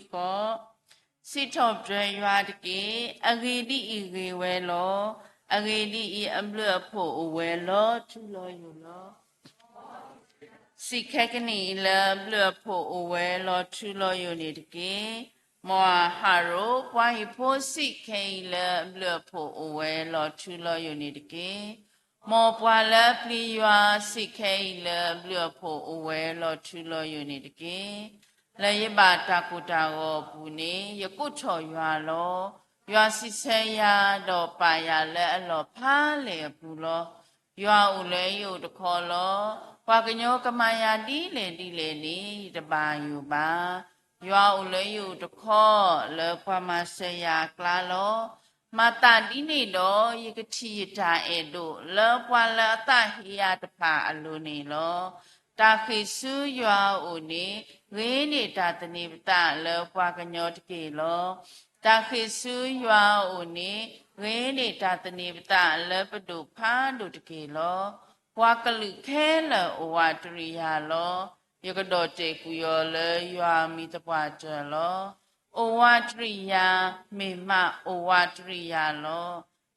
စံးထီၣ်ပတြၢၤယွၤတက့ၢ်. အဂ့ၢ်ဒ်အံၤဂ့ၤဝဲလီၤ. အဂ့ၢ်ဒ်အံၤ, အဘျုးအဖှိၣ်အိၣ်ဝဲလီၤထူလီၤယိာ်လီၤ. စံးခဲကနံၣ်အံၤလၢအဘျုးအဖှိၣ်အိၣ်ဝဲလီၤထူလီၤယိာ်န့ၣ်တက့ၢ်. မ်အဟးရိၣ်, ပှၤဟံၣ်ဖိစံးခဲအံၤလၢအဘျုးအဖှိၣ်အိၣ်ဝဲလီၤထူလီၤယိာ်န့ၣ်တက့ၢ်. မ်ပှၤလၢအပျံၤယွၤစံးခဲအံၤလၢအဘျုးအဖှိၣ်အိၣ်ဝဲလီၤထူလီၤယိာ်န့ၣ်တက့ၢ်. လၢယဘၣ်တၢ်ကိၢ်တၢ်ဂီၤအပူၤန့ၣ် ယကိးထီၣ်ယွၤလီၤ. ယွၤစံးဆၢယၤဒီးပာ်ယၤလၢအလီၢ်ဖးလဲၢ်အပူၤလီၤ. ယွၤအိၣ်လၢယအိၣ်တခီလီၤ. ပှၤကညီကမၤယၤဒ်လဲၣ်ဒ်လဲၣ်န့ၣ် ယတဘၣ်ယိၣ်ဘၣ်. ယွၤအိၣ်လၢယအိၣ်တခီ လၢပှၤမၤစၢၤယၤအကျါလီၤ. မၤသးဒ်န့ၣ်ဒီး ယကထံၣ်ယတၢ်အဲၣ်ဒိး လၢပှၤလၢအသးဟ့ယၤတဖၣ်အလိၤန့ၣ်လီၤ. တၢ်ဃ့ၢ်ဆူယွၤအအိၣ်န့ၣ် ဂ့ၤန့ၢ်တၢ်သန့ၤပသးလၢပှၤကညီတက့ၢ်လီၤ. တၢ်ဃ့ၢ်ဆူယွၤအအိၣ်န့ၣ် ဂ့ၤန့ၢ်တၢ်သန့ၤပသးလၢပဒိၣ်ဖးဒိၣ်တက့ၢ်လီၤ. ပှၤကလုာ်ခဲလၢာ်အိၣ်ဝးတရံးယၤလီၤ. ယကဒီၣ်တဲာ်ကွံာ်အီၤလၢယွၤအမံၤသပှၢ်တၢၢ်လီၤ. အိၣ်ဝးတရံးယၤ, မ့ၢ်မးအိၣ်ဝးတရံးယၤလီၤ.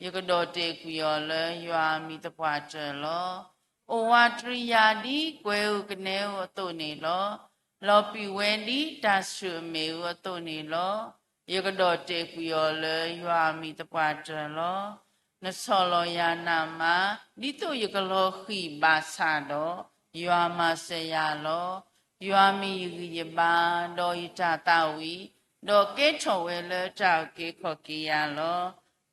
ယကဒီၣ်တဲာ်ကွံာ်အီၤလၢယွၤအမံၤသပှၢ်တၢၢ်လီၤ. အိၣ်ဝးတရံးယၤဒ်ကွဲၤဧိၤကနဲဧိၤအသိးန့ၣ်လီၤ. လီၤပံာ်ဝဲဒ်တၢ်ဆူၣ်အမ့ၣ်အူအသိးန့ၣ်လီၤ. ယကဒီၣ်တဲာ်ကွံာ်အီၤလၢယွၤအမံၤသပှၢ်တၢၢ်လီၤ. နဆီၣ်လီၤယၤနးမး, ဒ်သိးယကလီၤဃံၤဘၣ်ဆၣ်ဒီး, ယွၤမၤစၢၤယၤလီၤ. ယွၤမ့ၢ်ယဂံၢ်ယဘါ, ဒီးယတၢ်သးဝံၣ်, ဒီးကဲထီၣ်ဝဲလၢတၢ်အုၣ်က့ၤခီၣ်က့ၤယၤလီၤ.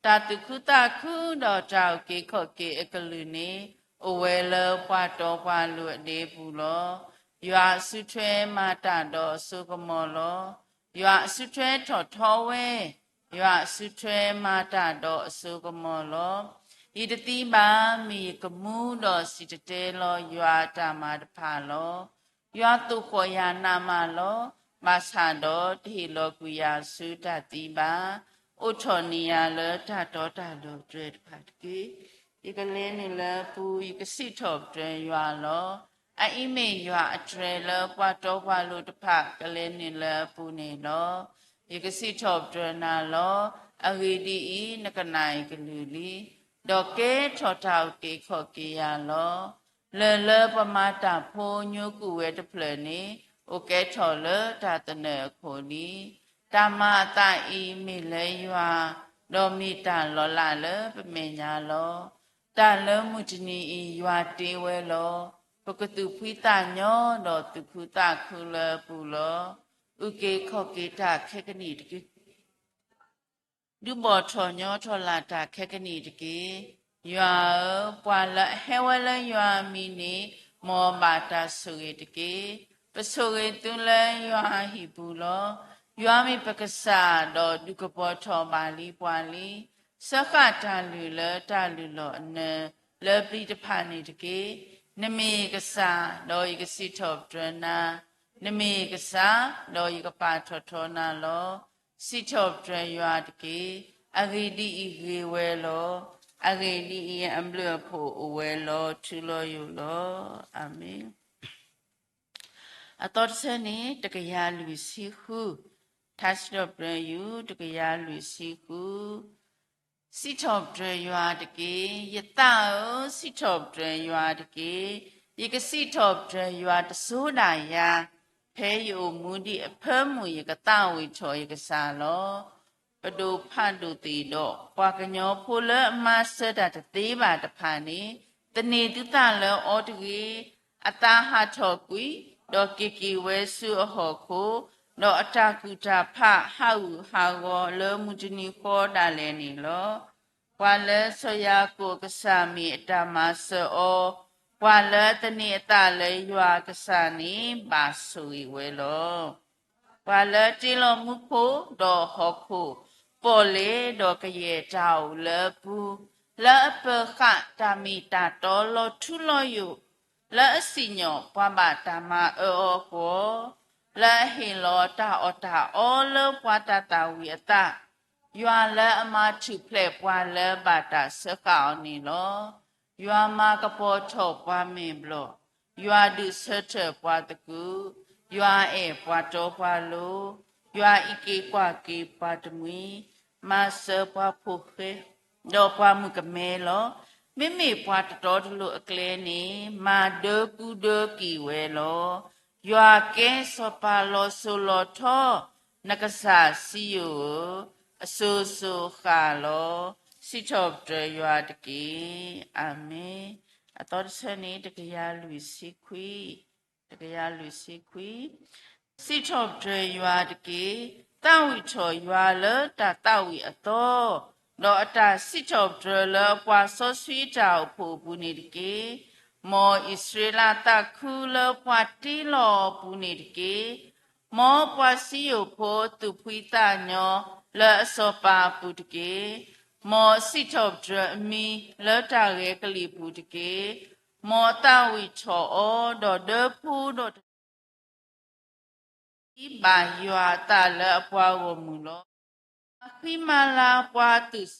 တၢ်သူၣ်ခုသးခုဒီးတၢ်အုၣ်က့ၤခီၣ်က့ၤအကလုၢ်န့ၣ်, အိၣ်ဝဲလၢပှၤတီပှၤလိၤအဒ့ပူၤလီၤ. ယွၤအစုထွဲမၤတၢ်ဒီးအစိကမီၤလီၤ. ယွၤအစုထွဲထီၣ်ထီဝဲ, ယွၤအစုထွဲမၤတၢ်ဒီးအစိကမီၤလီၤ. ယတသံဘၣ်, မ့ၢ်ယကမူဒီးစံၣ်တဲၤတဲလီၤယွၤအတၢ်မၤတဖၣ်လီၤ. ယွၤသိၣ်ဃီၣ်ယၤနးမးလီၤ. ဘၣ်ဆၣ်ဒီးတဟ့ၣ်လီၤကွံာ်ယၤဆူတၢ်သံဘၣ်. အိးထီၣ်န့ၢ်ယၤလၢတၢ်တီတၢ်လိၤအတြဲၤတဖၣ်တက့ၢ်. ယကလဲၤနုာ်လၢအပူၤ, ယကစံးထီၣ်ပတြၢၤယွၤလီၤ. အအံၤမ့ၢ်ယွၤအတြဲၤလၢပှၤတီပှၤလိၤတဖၣ်ကလဲၤနုာ်လၢအပူၤန့ၣ်လီၤ. ယကစံးထီၣ်ပတြၢၤနၤလီၤ. အဂ့ၢ်ဒ်အံၤ, နကနၣ်ယကလုၢ်လံ, ဒီးကဲထီၣ်တၢ်အုၣ်က့ၤခီၣ်က့ၤယၤလီၤ. လၢၢ်လၢပမၤတၢ်ဖိညိကွံာ်ဝဲတဖျၢၣ်န့ၣ်, အိၣ်ကဲထီၣ်လၢတၢ်သနၢၣ်အခိၣ်လံ. တၢ်မၤအသးအံၤမ့ၢ်လၢယွၤ, ဒီးမ့ၢ်တၢ်လီၤလးလၢပမဲာ်ညါလီၤ. တၢ်လၢမုၢ်တနံၤအံၤယွၤတ့ဝဲလီၤ. ပကသူၣ်ဖှံသးညီဒီးသူၣ်ခုသးခုလၢအပူၤလီၤ. အုၣ်က့ၤခီၣ်က့ၤတၢ်ခဲကနံၣ်တက့ၢ်. ဒုးဘီၣ်ထီၣ်ညီထီၣ်လၢ်တၢ်ခဲကနံၣ်တက့ၢ်. ယွၤဧၢ, ပှၤလၢအဟဲဝဲလၢယွၤအမံၤန့ၣ်, မ်အဘၣ်တၢ်ဆိၣ်ဂ့ၤတက့ၢ်. ပဆိၣ်ဂ့ၤသုလၢယွၤအဟံၣ်ပူၤလီၤ. ယွၤမ့ၢ်ပကစၢ်, ဒီးဒုးကပီၤထီၣ်ဘၣ်လံပှၤလံ. စၢဃာ်တၢ်လုၢ်လၢတၢ်လုၢ်လီၢ်အနၢၤ, လၢပျံၤတဖၣ်န့ၣ်တက့ၢ်. နမ့ၢ်ယကစၢ်, ဒီးယကစံးထီၣ်ပတြၢၤနၤ, နမ့ၢ်ယကစၢ်, ဒီးယကပာ်ထီၣ်ထီနၤလီၤ. စံးထီၣ်ပတြၢၤယွၤတက့ၢ်. အဂ့ၢ်ဒ်အံၤ, ဂ့ၤဝဲလီၤ. အဂ့ၢ်ဒ်အံၤအဘျုးအဖှိၣ်အိၣ်ဝဲလီၤ ထူလီၤယိာ်လီၤ. အၤမ့ၣ်. အသီတဆၢန့ၣ် တကယၤလွံၢ်ဆံဃု, ထါစံးထီၣ်ပတြၢၤယွၤ တကယၤလွံၢ်ဆံဃု. စံးထီၣ်ပတြၢၤယွၤတက့ၢ်. ယသးဧၢ, စံးထီၣ်ပတြၢၤယွၤတက့ၢ်. ယကစံးထီၣ်ပတြၢၤယွၤတစိၤဒၣ်ယၤ, ဖဲယအိၣ်မူဒံးအဖၢမုၢ် ယကသးဝံၣ်ထီၣ်ယကစၢ်လီၤ. ပဒိၣ်ဖးဒိၣ်သ့ၣ်ဒီး ပှၤကညီဖိလၢအမၤစၢၤတၢ်တသ့ဘၣ်တဖၣ်န့ၣ် သန့ၤသုသးလၢအီၤတဂ့ၤ. အသးဟးထီၣ်ကွံာ်, ဒီးက့ၤက့ၤဝဲဆူအဟီၣ်ခိၣ်, ဒီးအတၢ်ကူၣ်တၢ်ဖးဟးဂူာ်ဟးဂီၤလၢမုၢ်တနံၤဃီဒၣ်လဲာ်န့ၣ်လီၤ. ပှၤလၢစီၤယၤကိာ်အကစၢ်မ့ၢ်အတၢ်မၤစၢၤအီၤ, ပှၤလၢအသန့ၤအသးလၢယွၤအကစၢ်န့ၣ် ဘၣ်ဆိၣ်ဂ့ၤဝဲလီၤ. ပှၤလၢတ့လီၤမူခိၣ်ဒီးဟီၣ်ခိၣ်, ပီၣ်လဲၣ်ဒီးကယဲၢ်တၢ်အိၣ်လၢအပူၤ, လၢအပၢၤဃာ်တၢ်မ့ၢ်တၢ်တီလီၤထူလီၤယိာ်, လၢအစံၣ်ညီၣ်ပှၤဘၣ်တၢ်မၤအၢအီၤအဂီၢ်, လၢအဟ့ၣ်လီၤတၢ်အီၣ်တၢ်အီလၢပှၤတၢ်သၣ်ဝံၤအသး, ယွၤလၢအမၤထူၣ်ဖျဲးပှၤလၢဘၣ်တၢ်စၢဃာ်အီၤန့ၣ်လီၤ. ယွၤမၤကပီၤထီၣ်ပှၤမဲာ်ဘျီၣ်, ယွၤဒုးဆၢထၢၣ်ပှၤသကုၤ, ယွၤအဲၣ်ပှၤတီပှၤလိၤ, ယွၤအံးက့ၤကွၢ်က့ၤပှၤတမှံၤ, မၤစၢၤပှၤဖိဃဲ, ဒီးပှၤမုၣ်ကမဲလီၤ. မ့မ့ၢ်ပှၤတတီတလိၤအကျဲန့ၣ် မၤဒၢကူဒၢက့ၤဝဲလီၤ. ယွၤကဲစီၤပၤလီၤစိၤလီၤထီ, နကစၢ်စံယိၣ်ဧၢ, အစိၤစိၤဃၣ်လီၤ. စံးထီၣ်ပတြၢၤယွၤတက့ၢ်. အၤမ့ၣ်. အသီတဆၢန့ၣ် တကယၤလွံၢ်ဆံခွံ, တကယၤလွံၢ်ဆံခွံ. စံးထီၣ်ပတြၢၤယွၤတက့ၢ်. သးဝံၣ်ထီၣ်ယွၤလၢတၢ်သးဝံၣ်အသီ, ဒီးအတၢ်စံးထီၣ်ပတြၢၤလၢအပှၤစီဆှံတၢ်အိၣ်ဖှိၣ်အပူၤန့ၣ်တက့ၢ်. မ်အံၣ်စရ့လးသးခုလၢပှၤတ့လီၤအပူၤန့ၣ်တက့ၢ်. မ်ပှၤစံယိၣ်ဖိသုးဖှံသးညီလၢအစီၤပၤအပူၤတက့ၢ်. မ်အစံးထီၣ်ပတြၢၤအမံၤလၢတၢ်ဂဲၤကလံၣ်ပူၤတက့ၢ်. မ်အသးဝံၣ်ထီၣ်အီၤဒီးဒၢဖှူဒီးတ ဘၣ်ယွၤအသးလၢအပှၤဂီၢ်မုၢ်လီၤ. မၤဃံမၤလၤပှၤသုး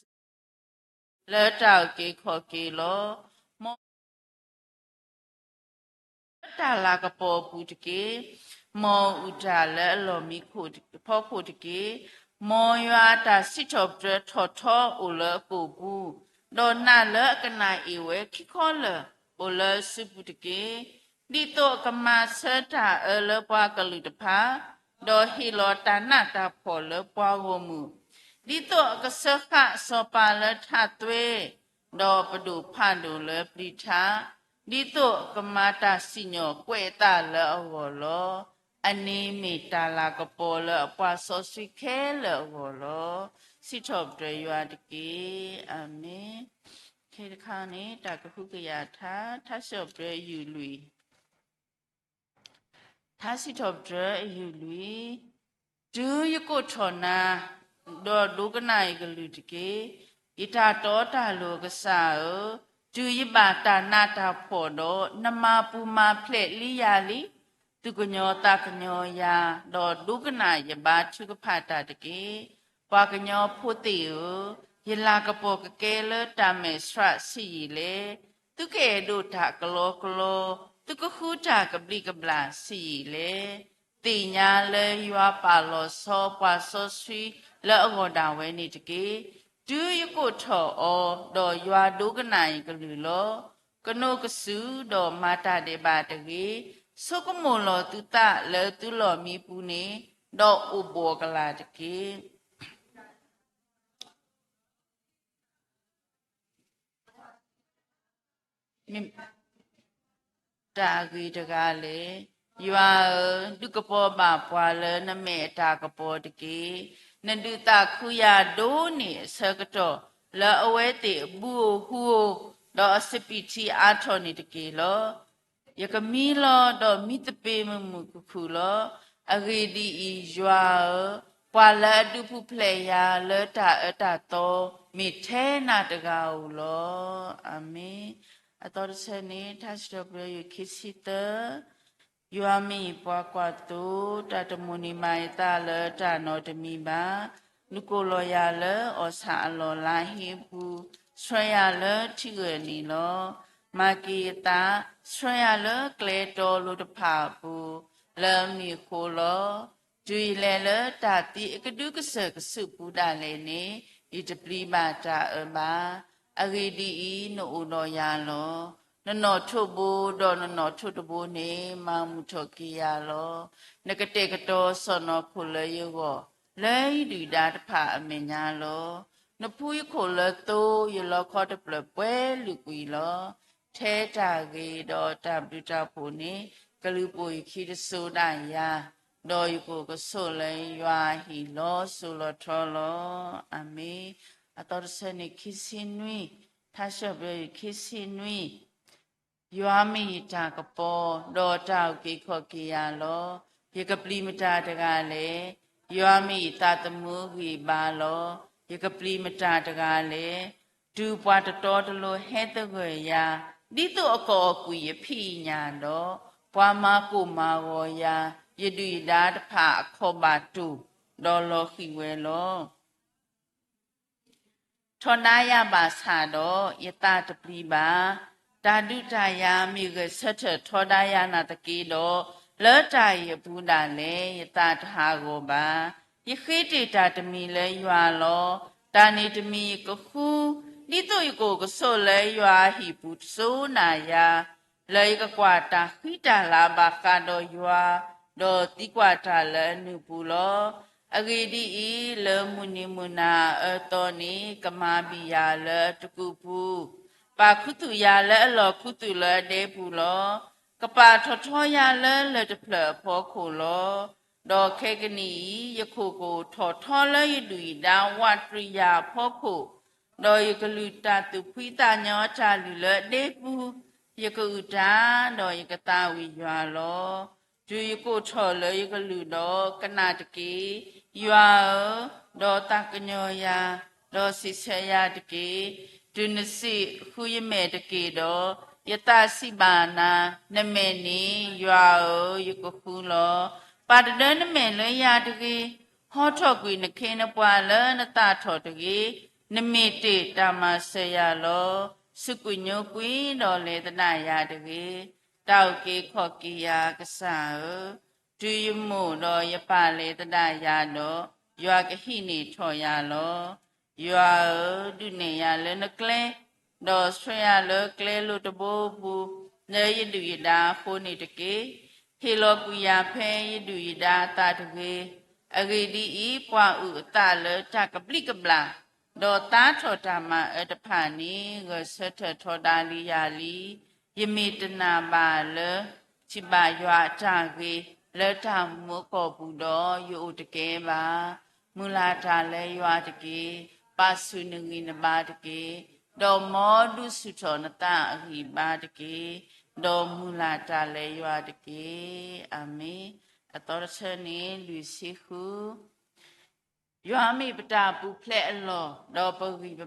လၢတၢ်အုၣ်က့ၤခီၣ်က့ၤလီၤ. မ် လၢတၢ်လၤကပီၤအပူၤတက့ၢ်. မ်အအုၣ်တၢ်လၢအလီၢ်မံခိၣ်ဖီခိၣ်တက့ၢ်. မ်ယွၤအတၢ်စံးထီၣ်ပတြၢၤထီၣ်ထီအိၣ်လၢအကိာ်ပူၤ, ဒီးနးလၢအကနၣ်အ့ၣ်ဝဲခံခီလၢာ်အိၣ်လၢအစုပူၤတက့ၢ်. ဒ်သိးအကမၤဆၢတၢ်အၢလၢပှၤကလုာ်တဖၣ်, ဒီးဟ့ၣ်လီၤတၢ်နးတၢ်ဖှီၣ်လၢပှၤဂီၢ်မုၢ်, ဒ်သိးအကစၢဃာ်စီၤပၤလၢထးသွဲ, ဒီးပဒိၣ်ဖးဒိၣ်လၢပျံၤထး, ဒ်သိးအကမၤတၢ်စံၣ်ညီၣ်ကွဲးအသးလၢအဂီၢ်လီၤ. အန့ၣ်မ့ၢ်တၢ်လၤကပီၤလၢအပှၤစီဆှံခဲလၢာ်အဂီၢ်လီၤ. စံးထီၣ်ပတြၢၤယွၤတက့ၢ်. အၤမ့ၣ်. ခဲတခါန့ၣ် တၢ်ကဟုကယာ်ထါ, ထါစံးထီၣ်ပတြၢၤယုၢ်လွံၢ် ထါစံးထီၣ်ပတြၢၤအယုၢ်လွံၢ်, တုၤယကိးထီၣ်နၤ, ဒီးဒိကနၣ်ယကလုၢ်တက့ၢ်. ယတၢ်တီတၢ်လိၤအကစၢ်ဧၢ, တုၤယဘၣ်တၢ်နးတၢ်ဖှီၣ်ဒီး နမၤပူၤမၤဖျဲးလံယၤလံ, သူၣ်ကညီၤသးကညီၤယၤ, ဒီးဒိကနၣ်ယဘါထုကဖၣ်တၢ်တက့ၢ်. ပှၤကညီဖိသ့ၣ်ဧၢ, ယလၤကပီၤကကဲလၢတၢ်မဲာ်ဆှးဆံးယံာ်လဲၣ်. သုကအဲၣ်ဒိးတၢ်ကလီကလီ, သုကဃုတၢ်ကဘျံးကဘျၣ်ဆံးယံာ်လဲၣ်. သ့ၣ်ညါလၢယွၤပာ်လီၤဆီပှၤစီဆှံလၢအဂီၢ်ဒၣ်ဝဲန့ၣ်တက့ၢ်. တုၤယကိးထီၣ်အီၤ, ဒီးယွၤဒိကနၣ်ယကလုၢ်လီၤ. ကနိးကစုာ်ဒီးမၤတၢ်ဒဲးဘးတဂ့ၤ. ဆိကမိၣ်လီၤသုသးလၢသုလီၢ်မံပူၤန့ၣ်, ဒီးအိၣ်ဘှီၣ်ကလာ်တက့ၢ်. မ့ၢ်တၢ်အဂ့ၤတဂၤလဲၣ်. ယွၤဧၢ, ဒုးကပီၤဘၣ်ပှၤလၢနမဲာ်အတၢ်ကပီၤတက့ၢ်. နဒုးသးခုယၤဒိၣ်န့ၢ်အဆၢကတီၢ်, လၢအဝဲသ့ၣ်အဘုဧိၤဟုဧိၤ, ဒီးအစပံးထံအါထီၣ်န့ၣ်တက့ၢ်လီၤ. ယကမံလီၤ, ဒီးမံသပ့ၤမုာ်မုာ်ခုၣ်ခုၣ်လီၤ. အဂ့ၢ်ဒ်အံၤ, ယွၤဧၢ, ပှၤလၢအဒုးပူၤဖျဲးယၤလၢတၢ်အၢတၢ်သီ, မ့ၢ်ထဲနၤတဂၤဧိၤလီၤ. အၤမ့ၣ်. အသီတဆၢန့ၣ် ထါစံးထီၣ်ပတြၢၤယုၢ်ခံဆံသၢ, ယွၤမ့ၢ်ယပှၤကွၢ်သိ, တၢ်တမိၣ်န့ၢ်ဘၣ်ယသးလၢတၢ်နီတမံၤဘၣ်. လူၤကိၢ်လီၤယၤလၢအီၣ်ဆၣ်အလီၢ်လါဟ့အပူၤ, ဆှၢယၤလၢထံဂၢၢ်န့ၣ်လီၤ. မၤက့ၤယသး, ဆှၢယၤလၢကျဲတီလိၤတဖၣ်အပူၤ, လၢအမ့ၢ်အဃိလီၤ. တုၤယလဲၤလၢတၢ်သံအကဒုကစၢၢ်ကစုပူၤဒၣ်လဲာ်န့ၣ်, ယတပျံၤဘၣ်တၢ်အၢဘၣ်. အဂ့ၢ်ဒ်အံၤ, နအိၣ်ဒီးယၤလီၤ. နနီၣ်ထိးဘိ, ဒီးနနီၣ်ထိးတဘိန့ၣ် မၤမုာ်ထီၣ်က့ၤယၤလီၤ. နကတဲာ်ကတီၤစီၢ်နီၤခိၣ်လၢယဂီၢ်, လၢယဒုၣ်ဒါတဖၣ်အမဲာ်ညါလီၤ. နဖှူယခိၣ်လၢသိ, ယလီခီတဖျၢၣ်ပှဲၤလုာ်ကွံာ်လီၤ. ထဲတၢ်ဂ့ၤဒီးတၢ်ဘျုးတၢ်ဖှိၣ်န့ၣ် ကလုၢ်ပိာ်ယခံတစိၤဒၣ်ယၤ, ဒီးယကအိၣ်ကဆိးလၢယွၤအဟံၣ်လီၤစိၤလီၤထီလီၤ. အၤမ့ၣ်. အသီတဆၢန့ၣ် ခံဆံနွံ, ထါဆှၢပတြၢၤ ခံဆံနွံ. ယွၤမ့ၢ်ယတၢ်ကပီၤ, ဒီးတၢ်အုၣ်က့ၤခီၣ်က့ၤယၤလီၤ. ယကပျံၤမတၤတဂၤလဲၣ်. ယွၤမ့ၢ်ယသးသမူအဂံၢ်အဘါလီၤ. ယကပျံၤမတၤတဂၤလဲၣ်. တုၤပှၤတတီတလိၤဟဲသဂၢၢ်ယၤ, ဒ်သိးအကအီၣ်ကွံာ်ယဖံးယညၣ်ဒီး, ပှၤမၤကိၢ်မၤဂီၤယၤ, ယဒုၣ်ယဒါတဖၣ်အခီၣ်ဘၣ်တိၢ်, ဒီးလီၤဃံၤဝဲလီၤ. ထီဒါယၤဘၣ်ဆၣ်ဒီး, ယသးတပျံၤဘၣ်. တၢ်ဒုးတၢ်ယၤမ့ၢ်ဂဲၤဆၢထၢၣ်ထီဒါယၤနာ်သက့ဒီး, လၢတၢ်အံၤအပူၤဒၣ်လဲာ် ယသးတဟးဂီၤဘၣ်. ယဃ့တ့ၢ်တၢ်တမံၤလၢယွၤလီၤ. တၢ်န့ၣ်တမံၤယကဃု, ဒ်သိးယကအိၣ်ကဆိးလၢယွၤအဟံၣ်ပူၤတစိၤနၤယၤ, လၢယကကွၢ်တၢ်ဃံတၢ်လၤဘၣ်ဃးဒီးယွၤ, ဒီးသံကွၢ်တၢ်လၢအနုာ်ပူၤလီၤ. အဂ့ၢ်ဒ်အံၤ, လၢမုၢ်နံၤမုၢ်နၤအအၢအသီန့ၣ် ကမၤဘံၣ်ယၤလၢအတကူၣ်ပူၤ, ပာ်ခူသူၣ်ယၤလၢအလီၢ်ခူသူၣ်လၢအဒဲပူၤလီၤ. ကပာ်ထီၣ်ထီယၤလၢလၢၢ်တဖျၢၣ်အဖီခိၣ်လီၤ. ဒီးခဲကနံၣ်အံၤ, ယခိၣ်ကအိၣ်ထီၣ်ထီလၢယဒုၣ်ယဒါဝးတရံးယၤအဖီခိၣ်, ဒီးယကလုၢ်တၢ်သူၣ်ဖှံသးညီအတၢ်လုၢ်လၢအဒဲပူၤ, ယကအုၣ်တၢ်, ဒီးယကသးဝံၣ်ယွၤလီၤ. တုၤယကိးထီၣ်လၢယကလုၢ်ဒီးကနၣ်တက့ၢ်, ယွၤဧၢ, ဒီးသးကညီၤယၤ, ဒီးစံးဆၢယၤတက့ၢ်. တုၤနစံးဃုယမဲာ်တက့ၢ်ဒီး, ယသးစံးဘၣ်နၤ, နမဲာ်န့ၣ်, ယွၤဧၢ, ယကဃုလီၤ. ပာ်တဒၢနမဲာ်လၢယၤတဂ့ၤ. ဟီထီၣ်ကွံာ်နခ့နပှၤလၢနသးထီၣ်တဂ့ၤ. နမ့ၢ်တ့ၢ်တၢ်မၤစၢၤယၤလီၤ. စူးကွံာ်ညိကွံာ်ဒီးလဲၤသဒၣ်ယၤတဂ့ၤ. တၢ်အုၣ်က့ၤခီၣ်က့ၤယၤကစၢ်ဧၢ, တုၤယမိၢ်ဒီးယပၢ်လဲၤသဒၣ်ယၤဒီး, ယွၤကဟံးန့ၢ်ထီၣ်ယၤလီၤ. ယွၤဧၢ, ဒုးနဲၣ်ယၤလၢနကျဲ, ဒီးဆှၢယၤလၢကျဲလိၤတဘိပူၤ, လၢယဒုၣ်ယဒါအဃိန့ၣ်တက့ၢ်. ဟ့ၣ်လီၤကွံာ်ယၤဖဲယဒုၣ်ယဒါအသးတဂ့ၤ. အဂ့ၢ်ဒ်အံၤ, ပှၤအုၣ်အသးလၢတၢ်ကဘျံးကဘျၣ်, ဒီးသါထီၣ်တၢ်မၤအၢတဖၣ်န့ၣ် ဂဲၤဆၢထၢၣ်ထီဒါလံယၤလံ. ယမ့ၢ်တနာ်ဘၣ်လၢ ထံၣ်ဘၣ်ယွၤအတၢ်ဂ့ၤ လၢတၢ်မူအကီၢ်ပူၤဒီး ယအိၣ်တကဲဘၣ်. မုၢ်လၢ်တၢ်လၢယွၤတက့ၢ်. ပာ်ဆူၣ်နဂံၢ်နဘါတက့ၢ်. ဒီးမ်ဒုးဆူၣ်ထီၣ်နသးအဂံၢ်အဘါတက့ၢ်. ဒီးမုၢ်လၢ်တၢ်လၢယွၤတက့ၢ်. အၤမ့ၣ်. အသီတဆၢန့ၣ် လွံၢ်ဆံဃု. ယွၤမ့ၢ်ပတၢ်ပူၤဖျဲးအလီၢ်, ဒီးပဂံၢ်ပဘါလီၤ.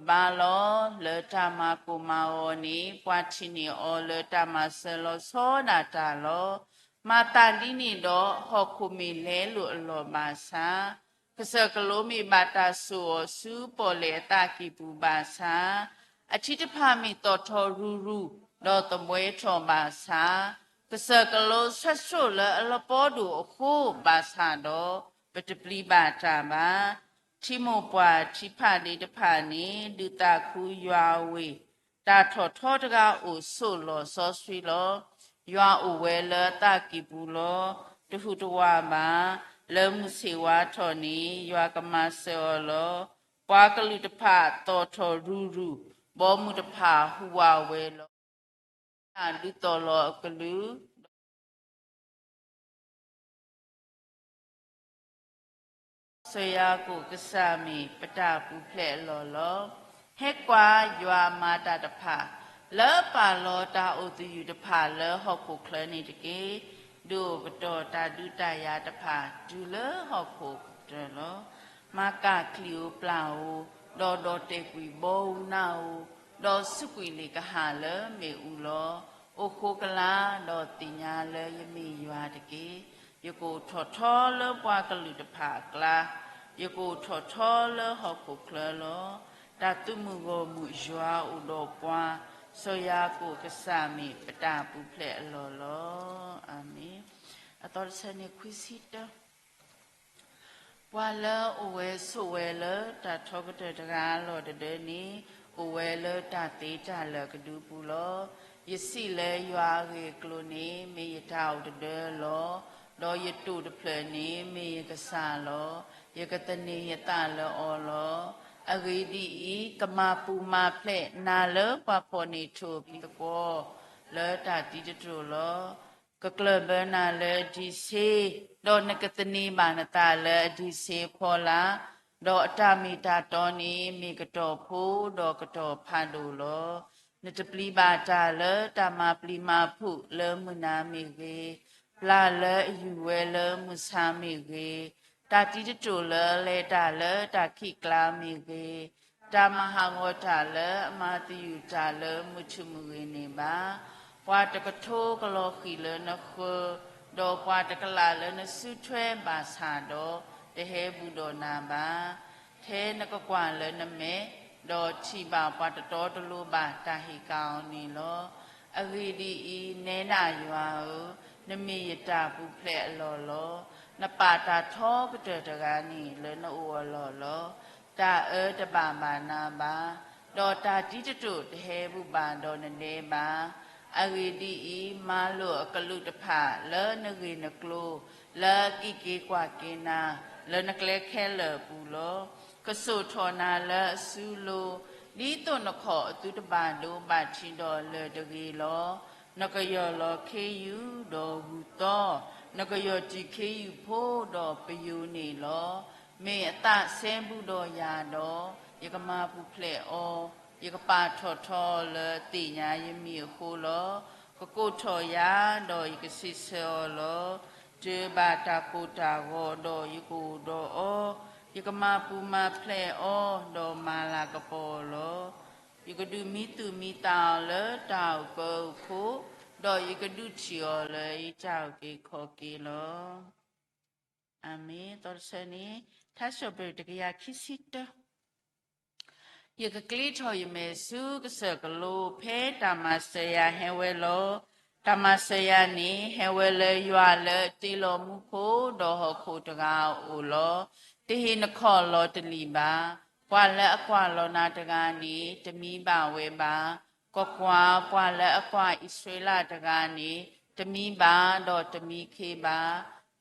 လၢတၢ်မၤကိၢ်မၤဂီၤန့ၣ် ပှၤထံၣ်န့ၢ်အီၤလၢတၢ်မၤစၢၤလီၤဆီဒၣ်တၢ်လီၤ. မၤသးဒ်န့ၣ်ဒီး ဟီၣ်ခိၣ်မ့ၢ်လဲလိာ်အလီၢ်ဘၣ်ဆၣ်, ကစၢၢ်ကလိမ့ၢ်ဘၣ်တၢ်စိာ်အီၤဆူပီၣ်လဲၣ်အသးကံၢ်ပူၤဘၣ်ဆၣ်, အထံတဖၣ်မ့ၢ်သီၣ်ထီၣ်ရူၤရူၤ, ဒီးသဘှဲထီၣ်ဘၣ်ဆၣ်, ကစၢၢ်ကလိဆၢဆိၣ်လၢအလပီဒိၣ်အဃိဘၣ်ဆၣ်ဒီး, ပတပျံၤဘၣ်တၢ်ဘၣ်. ထံမိၢ်ပှၢ်ထံဖးဒ့တဖၣ်န့ၣ် ဒုးသးခုယွၤအဝ့ၢ်, တၢ်ထီၣ်ထီတဂၤအိၣ်ဆိးလီၤစီဆှံလီၤ. ယွၤအိၣ်ဝဲလၢအသးကံၢ်ပူၤလီၤ. တဟူးတဝးဘၣ်. လၢမုၢ်ဆ့ၣ်ဝါထီၣ်န့ၣ် ယွၤကမၤစၢၤအီၤလီၤ. ပှၤကလုာ်တဖၣ်သီၣ်ထီၣ်ရူၤရူၤ, ဘီမုၢ်တဖၣ်ဟူးဝးဝဲလီၤ. တၢ်ဒုးသီၣ်လီၤအကလုၢ် စီၤယၤကိာ်ကစၢ်မ့ၢ်ပတၢ်ပူၤဖျဲးအလီၢ်လီၤ. ဟဲကွၢ်, ယွၤမၤတၢ်တဖၣ်, လၢပာ်လီၤတၢ်အိၣ်သယုၢ်တဖၣ်လၢဟီၣ်ခိၣ်ချၢန့ၣ်တက့ၢ်. ဒုးအိၣ်ကတီၢ်တၢ်ဒုးတၢ်ယၤတဖၣ်တုၤလၢဟီၣ်ခိၣ်ကတၢၢ်လီၤ. မၤကၢ်ချံၣ်ဧိၤပျၢ်ဧိၤ, ဒီးဒီၣ်တဲာ်ကွံာ်ဘီဧိၤနၢ်ဧိၤ, ဒီးစူးကွံာ်လ့ၣ်ကဟၣ်လၢမ့ၣ်အူလီၤ. အိၣ်ဃိကလာ်, ဒီးသ့ၣ်ညါလၢယမ့ၢ်ယွၤတက့ၢ်. ယကအိၣ်ထီၣ်ထီလၢပှၤကလုာ်တဖၣ်အကျါ, ယကအိၣ်ထီၣ်ထီလၢဟီၣ်ခိၣ်ချၢလီၤ. တၢ်သုးမုၢ်ဂီၢ်မုၢ်ယွၤအိၣ်ဒီးပှၤ, စီၤယၤကိာ်ကစၢ်မ့ၢ်ပတၢ်ပူၤဖျဲးအလီၢ်လီၤ. အၤမ့ၣ်. အသီတဆၢန့ၣ်ခွံဆံတၢ ပှၤလၢအအိၣ်ဝဲဆိးဝဲလၢတၢ်ထီကတၢၢ်တဂၤအလီၢ်တဒၢန့ၣ်, အိၣ်ဝဲလၢတၢ်သ့တၢ်လၢာ်အကဒုပူၤလီၤ. ယစံးလၢယွၤအဂ့ၢ်အကျိၤန့ၣ် မ့ၢ်ယတၢ်အိၣ်တဒၢလီၤ. ဒီးယတိာ်တဖျၢၣ်န့ၣ်မ့ၢ်ယကစၢ်လီၤ. ယကသန့ၤယသးလၢအီၤလီၤ. အဂ့ၢ်ဒ်အံၤ, ကမၤပူၤမၤဖျဲးနၤလၢပှၤဖီၣ်န့ၢ်ထိၣ်အဖံသကွီၤ လၢတၢ်တံတတိာ်လီၤ. ကကျၢၢ်ဘၢနၤလၢဒံးဆ့, ဒီးနကသန့ၤဘၣ်နသးလၢအဒံးဆ့အဖီလာ်, ဒီးအတၢ်မ့ၢ်တၢ်တီန့ၣ် မ့ၢ်ကတီၢ်ဖိဒီးကတီၢ်ဖးဒိၣ်လီၤ. နတပျံၤဘၣ်တၢ်လၢတၢ်မၤပျံၤမၤဖုးလၢမုၢ်နၤမ့ၢ်ဂ့ၤ, ပျၢ်လၢအယူၢ်ဝဲလၢမုၢ်ဆါမ့ၢ်ဂ့ၤ, တၢ်တံတတိာ်လၢအလဲၤတၢ်လၢတၢ်ခံးကျါမ့ၢ်ဂ့ၤ, တၢ်မၤဟးဂီၤတၢ်လၢအမၤသယုၢ်တၢ်လၢမုၢ်ထူၣ်မုၢ်ဂ့ၤန့ၣ်ဘၣ်. ပှၤတကထိကလီၤဃံၤလၢနဃၢၤ, ဒီးပှၤတကလးလၢနစုထွဲဘၣ်ဆၣ်ဒီး, တဟဲဘူးဒီးနၤဘၣ်. ထဲနကကွၢ်လၢနမဲာ်, ဒီးထံၣ်ဘၣ်ပှၤတတီတလိၤဘၣ်တၢ်ဟ့ၣ်ကၣ်အီၤန့ၣ်လီၤ. အဂ့ၢ်ဒ်အံၤ, နဲဒၣ်ယွၤဧၢ, နမ့ၢ်ယတၢ်ပူၤဖျဲးအလီၢ်လီၤ. နပာ်တၢ်ထီကတၢၢ်တဂၤန့ၣ်လၢနအိၣ်အလီၢ်လီၤ. တၢ်အၢတဘၣ်ဘၣ်နၤဘၣ်, ဒီးတၢ်တံတတိာ်တဟဲဘူးဘၣ်ဒီးနဒဲဘၣ်. အဂ့ၢ်ဒ်အံၤ, မၤလိာ်အကလူးတဖၣ်လၢနဂ့ၢ်နကျိၤ, လၢအကံးက့ၤကွၢ်က့ၤနၤ, လၢနကျဲခဲလၢာ်အပူၤလီၤ. ကစိာ်ထီၣ်နၤလၢအစုလိၤ, ဒ်သိးနခီၣ်အသုတဘၣ်ဒိဘၣ်ထံးဒီးလၢၤတဂ့ၤလီၤ. နကယီၢ်လီၤခ့ယုၢ်ဒီးဂုၢ်သီ, နကယီၢ်တံၢ်ခ့ယုၢ်ဖိဒီးပယိၤန့ၣ်လီၤ. မ့ၢ်အသးစဲဘူးဒီးယၤဒီး, ယကမၤပူၤဖျဲးအီၤ, ယကပာ်ထီၣ်ထီအီၤလၢအသ့ၣ်ညါယမံၤအဃိလီၤ. ကကိးထီၣ်ယၤ, ဒီးယကစံးဆၢအီၤလီၤ. တၢၤဘၣ်တၢ်ကိၢ်တၢ်ဂီၤဒီးယကအိၣ်ဒီးအီၤ, ယကမၤပူၤမၤဖျဲးအီၤ, ဒီးမၤလၤကပီၤအီၤလီၤ. ယကဒုးမံသူၣ်မံသးအီၤလၢတၢ်အိၣ်ကၢအိၣ်ခိၣ်, ဒီးယကဒုးထံၣ်အီၤလၢယတၢ်အုၣ်က့ၤခီၣ်က့ၤလီၤ. အၤမ့ၣ်. သီတဆၢန့ၣ်, ထါစံးပတြၢၤတကယၤခံဆံတၢ ယကကျ့ထီၣ်ယမဲာ်ဆူကစၢၢ်ကလိ, ဖဲတၢ်မၤစၢၤယၤဟဲဝဲလီၤ. တၢ်မၤစၢၤယၤန့ၣ် ဟဲဝဲလၢယွၤလၢအတ့လီၤမူခိၣ်ဒီးဟီၣ်ခိၣ်တဂၤအအိၣ်လီၤ. တဟ့ၣ်နခီၣ်လီၤတလံာ်ဘၣ်. ပှၤလၢအကွၢ်လီၤနၤတဂၤန့ၣ် တမံဘၣ်ဝဲဘၣ်. ကွၢ်ကွၢ်, ပှၤလၢအကွၢ်အံၣ်စရ့လးတဂၤန့ၣ် တမံဘၣ်ဒီးတမံခ့ဘၣ်.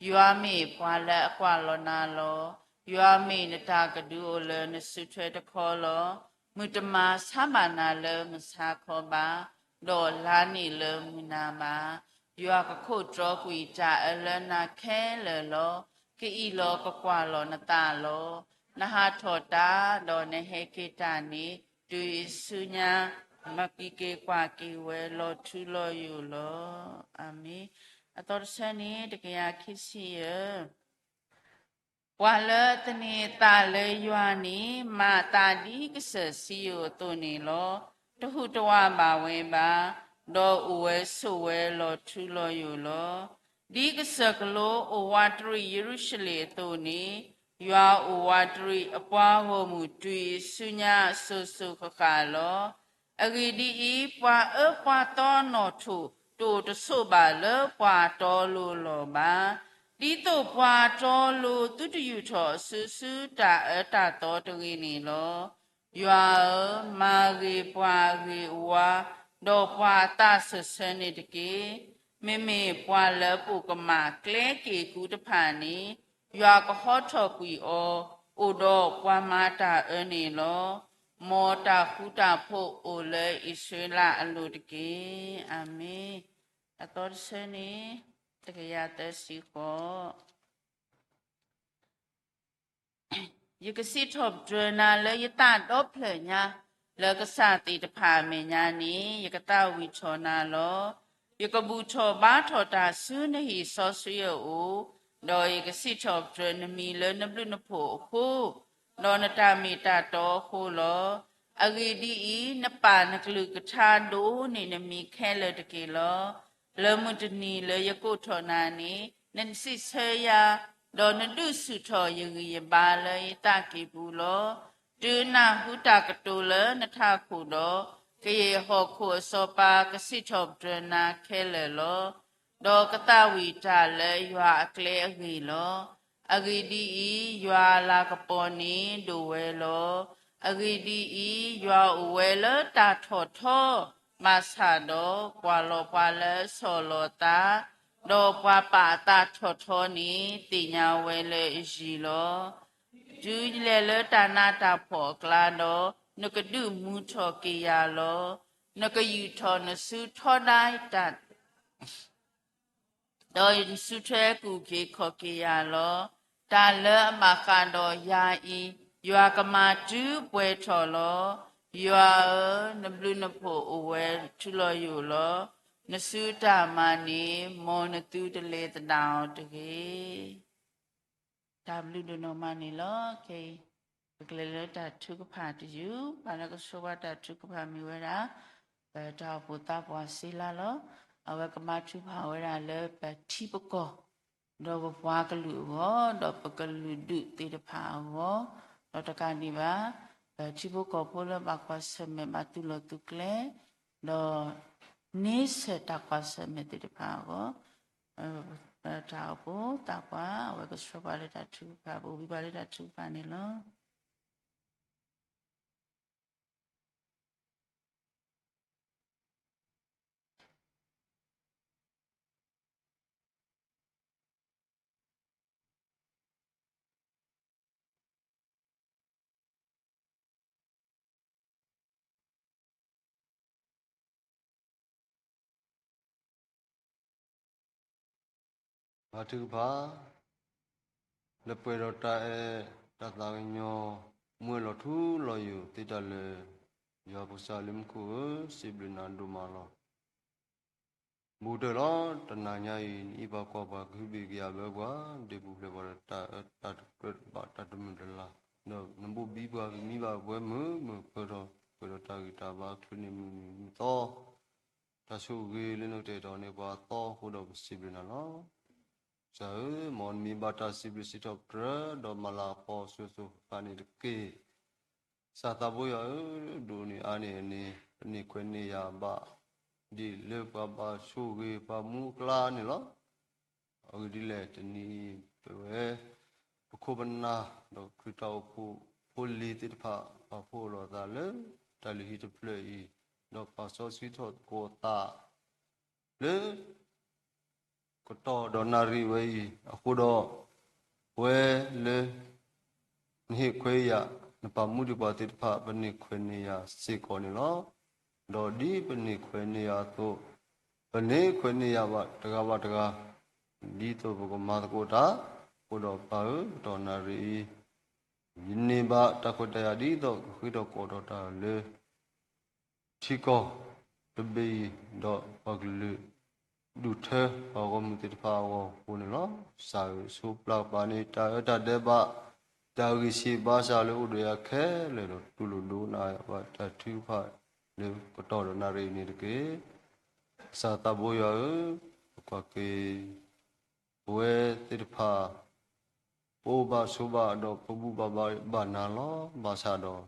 ယွၤမ့ၢ်ပှၤလၢအကွၢ်လီၤနၤလီၤ. ယွၤမ့ၢ်နတၢ်ကဒုအိၣ်လၢနစုထွဲတခီလီၤ. မုၢ်တမၤဆါဘၣ်နၤလၢမုၢ်ဆါခီဘၣ်, ဒီးလါန့ၣ်လၢမုၢ်နၤဘၣ်. ယွၤကခိးတြီကွံာ်တၢ်အၢလၢနၤခဲလၢာ်လီၤ. ကအံၣ်လီၤကကွၢ်လီၤနသးလီၤ. နဟးထီၣ်တၢ်, ဒီးနဟဲက့ၤတၢ်န့ၣ် တုၤအံၤဆူညါ, မၤကံးက့ၤကွၢ်က့ၤဝဲလီၤထူလီၤယိာ်လီၤ. အၤမ့ၣ်. အသီတဆၢန့ၣ် တကယၤခံဆံယဲၢ် ပှၤလၢအသန့ၤအသးလၢယွၤန့ၣ် မၤအသးဒ်ကစၢၢ်စံယိၣ်အသိးန့ၣ်လီၤ. တဟူးတဝးဘၣ်ဝဲဘၣ်, ဒီးအိၣ်ဝဲဆိးဝဲလီၤထူလီၤယိာ်လီၤ. ဒ်ကစၢၢ်ကလိအိၣ်ဝးတရံးယရူၤၡလ့ၣ်အသိးန့ၣ်, ယွၤအိၣ်ဝးတရံးအပှၤဂီၢ်မုၢ်တုၤအံၤဆူညါအစိၤစိၤဃၣ်ဃၣ်လီၤ. အဂ့ၢ်ဒ်အံၤ, ပှၤအၢပှၤသီအနီၣ်ထိၣ် တအိၣ်တဆိးဘၣ်လၢပှၤအတီအလိၤအလီၢ်ဘၣ်. ဒ်သိးပှၤအတီအလိၤသုတယူာ်ထီၣ်အစုဆူတၢ်အၢတၢ်သီတဂ့ၤန့ၣ်လီၤ. ယွၤဧၢ, မၤဂ့ၤပှၤအဂ့ၤအဝါ, ဒီးပှၤအသးစၢၢ်ဆၢန့ၣ်တက့ၢ်. မ့မ့ၢ်ပှၤလၢအပိာ်ကမၣ်ကျဲက့ၤကူတဖၣ်န့ၣ်, ယွၤကဟီထီၣ်ကွံာ်အီၤ, အိၣ်ဒီးပှၤမၤတၢ်အၢန့ၣ်လီၤ. မ်တၢ်ဃူတၢ်ဖိးအိၣ်လၢအံၣ်စရ့လးအလိၤတက့ၢ်. အၤမ့ၣ်. အသီတဆၢန့ၣ် တကယၤသၢဆံဃိး ယကစံးထီၣ်ပတြၢၤနၤလၢယသးဒီဖျၢၣ်ညါ, လၢကစၢ်သ့ၣ်တဖၣ်အမဲာ်ညါန့ၣ် ယကသးဝံၣ်ထီၣ်နၤလီၤ. ယကဘူၣ်ထီၣ်ဘါထီၣ်တၢ်ဆူနဟံၣ်စီဆှံအအိၣ်, ဒီးယကစံးထီၣ်ပတြၢၤနမံၤလၢနဘျုးနဖှိၣ်အဃိ, ဒီးနတၢ်မ့ၢ်တၢ်တီအဃိလီၤ. အဂ့ၢ်ဒ်အံၤ, နပာ်နကလုၢ်ကထါဒိၣ်န့ၢ်နမံၤခဲလၢာ်တက့ၢ်လီၤ. လၢမုၢ်တနံၤလၢယကိးထီၣ်နၤန့ၣ် နစံးဆၢယၤ, ဒီးနဒုးဆူၣ်ထီၣ်ယဂံၢ်ယဘါလၢယသးကံၢ်ပူၤလီၤ. တုၤနၢ်ဟူတၢ်ကတိၤလၢနထးခိၣ်ဒီး, ကယဲၢ်ဟီၣ်ခိၣ်အစီၤပၤကစံးထီၣ်ပတြၢၤနၤခဲလၢာ်လီၤ. ဒီးကသးဝံၣ်တၢ်လၢယွၤအကျဲအဂ့ၢ်လီၤ. အဂ့ၢ်ဒ်အံၤ, ယွၤအလၤကပီၤန့ၣ်ဒိၣ်ဝဲလီၤ. အဂ့ၢ်ဒ်အံၤ, ယွၤအိၣ်ဝဲလၢတၢ်ထီၣ်ထီ, ဘၣ်ဆၣ်ဒီးကွၢ်လီၤပှၤလၢအဆီၣ်လီၤအသး, ဒီးပှၤပာ်အသးထီၣ်ထီန့ၣ် သ့ၣ်ညါဝဲလၢအယံၤလီၤ. တုၤလဲၤလၢတၢ်နးတၢ်ဖှီၣ်အကျါဒီး, နကဒုးမူထီၣ်က့ၤယၤလီၤ. နကယူာ်ထီၣ်နစုထီဒါတၢ် ဒီးနစုထွဲကူၣ်က့ၤခီၣ်က့ၤယၤလီၤ. တၢ်လၢအဘၣ်ဃးဒီးယၤအံၤ, ယွၤကမၤတုၤပှဲၤထီၣ်လီၤ. ယွၤဧၢ, နဘျုးနဖှိၣ်အိၣ်ဝဲထူလီၤယိာ်လီၤ. နစုတၢ်မၤန့ၣ် မ်နသုတလဲၤသဒၣ်အီၤတဂ့ၤ. တၢ်ဘျုးဒိၣ်နီၢ်မးန့ၣ်လီၤ. ခဲအံၤ ပကလဲၤလၢတၢ်ထုကဖၣ်တယုၢ်, ပှၤလၢကဆိၣ်ဘၣ်တၢ်ထုကဖၣ်မ့ၢ်ဝဲဒၣ် ပတၢ်အိၣ်ဖှိၣ်သးပှၢ်စ့လါလီၤ. အဝဲကမၤထုကဖၣ်ဝဲဒၣ်လၢပထံပကီၢ် ဒီးပပှၤကလုာ်အဂီၢ်, ဒီးပကလုာ်ဒူၣ်သ့ၣ်တဖၣ်အဂီၢ်, ဒီးတကးဒံးဘၣ် ပထံဖိကီၢ်ဖိလၢဘၣ်ကွၢ်ဆၢၣ်မဲာ်ဘၣ်သုးလီၢ်သုးကျဲ, ဒီးန့ဆၢၣ်တၢ်ကွၢ်ဆၢၣ်မဲာ်သ့ၣ်တဖၣ်အဂီၢ်, တၢ်အိၣ်ဖှိၣ်သးပှၢ် အဝဲကဆိၣ်ဘၣ်လၢတၢ်ထုကဖၣ်, ပအိၣ်ဘှံးဘၣ်လၢတၢ်ထုကဖၣ်န့ၣ်လီၤ. ပှၤထုကဖၣ် လၢပှဲၤဒီးတၢ်အဲၣ်တၢ်သးကညီၤ မူအဲၣ်လီၤထူလီၤယိာ်သ့တၢ်လၢာ်, ယွၤပကစၢ်လၢမူခိၣ်ဧၢ, စံးဘျုးနၤဒိၣ်မးလီၤ. ဘူးတၢၢ်လီၤ. တနၤညါအံၤ နအံးပှၤကွၢ်ပှၤ ကဟုဘ့ၣ်ကယာ်ဘၢပှၤ, ဒုးပူၤဖျဲးပှၤဒီးတၢ်အၢတၢ်တကြၢးတဘၣ်တၢ်တမုာ်တလၤ, ဒီးနဘိၣ်ဘံပှၤကမံဘၣ်ပှၤမုာ်မုာ်ပှဲၤထီၣ်ပှဲၤဒီးတၢ်ဂံၢ်တၢ်ဘါ ချုးန့ၢ်မုၢ်နံၤမုၢ်သီ တၢ်ဆိၣ်ဂ့ၤလၢနကတဲာ်ကတီၤန့ၢ်ပှၤအသီအဃိဒီး ပစံးဘျုးနၤလီၤ. ကစၢ်ဧၢ, မ်နမံၤဘၣ်တၢ်စံးဘျုးစံးထီၣ်ပတြၢၤ ဒီးမၤလၤကပီၤအစိၤစိၤဃၣ်ဃၣ်န့ၣ်တက့ၢ်. ကစၢ်သးဘိယွၤဧၢ, ဒိးန့ၢ်အါန့ၢ်အန့ၣ် ပန့ၢ်ခွဲးန့ၢ်ယာ်ဘၣ် ဒ်လၢပှၤဘၣ်ဆိၣ်ဂ့ၤပှၤမူအကျါန့ၣ်လီၤ. အဂ့ၢ်ဒ်လဲၣ်, တနံၤအံၤ ပဝဲ ပခိၣ်ပနၢ် ဒီးခရံာ်တၢ်အိၣ်ဖှိၣ်ဖိလံၤသ့ၣ်တဖၣ် ပာ်ဖှိၣ်လိာ်သးလၢ တၢ်လုၢ်ဟံၣ်တဖျၢၣ်အံၤ, ဒီးပာ်စီဆှံထီၣ်သကိးသး လၢ ကတီၢ်ဒီးနၣ်ရံၣ်ဝဲအံၤအဃိဒီး, ပဝဲလၢ နဟ့ၣ်ခွဲးယာ် နပာ်မူဒံးပှၤသ့ၣ်တဖၣ် ပန့ၢ်ခွဲးန့ၢ်ယာ်စ့ၢ်ကီးန့ၣ်လီၤ. ဒီးဒ်ပန့ၢ်ခွဲးန့ၢ်ယာ်အသိး, ပန့ၢ်ခွဲးန့ၢ်ယာ်ဘၣ်တဂၤဘၣ်တဂၤ ဒ်သိးပကမၤသကိးတၢ်, အဃိဒီးပၢ်ဧၢ, ကတီၢ်နၣ်ရံၣ်အံၤ ယန့ၢ်ဘၣ်တၢ်ခွဲးတၢ်ယာ်ဒ်သိး ကဃ့ထီၣ်ကိးထီၣ်တၢ်လၢ ထံကီၢ်တဘ့ၣ်အံၤ, ဒီးပှၤကလုာ်ဒူၣ်ထၢပှၤဂီၢ်မုၢ်သ့ၣ်တဖၣ်အဂီၢ်အဃိန့ၣ်လီၤ. ကစၢ်ဧၢ, ဆိးပျၢ်ပာ်န့ၢ်တၢ်အၢတၢ်ဒဲးဘး, တၢ်ဂံၢ်ဆံးဘါစၢ်လၢအိၣ်ဒီးယၤခဲလၢာ်ဒီး တူၢ်လိာ်ဒိကနၣ်ဘၣ်တၢ်ထုကဖၣ်လၢကတီၢ်ဒီးနၣ်ရံၣ်အံၤန့ၣ်တက့ၢ်. ကစၢ်သးဘိယွၤဧၢ, ပကွၢ်က့ၤ ပဝဲသ့ၣ်တဖၣ် ပအိၣ်ဘၣ်ဆိးဘၣ်ဒီးပဘူၣ်ဘၣ်ဘါဘၣ်နၤလီၤ. ဘၣ်ဆၣ်ဒီး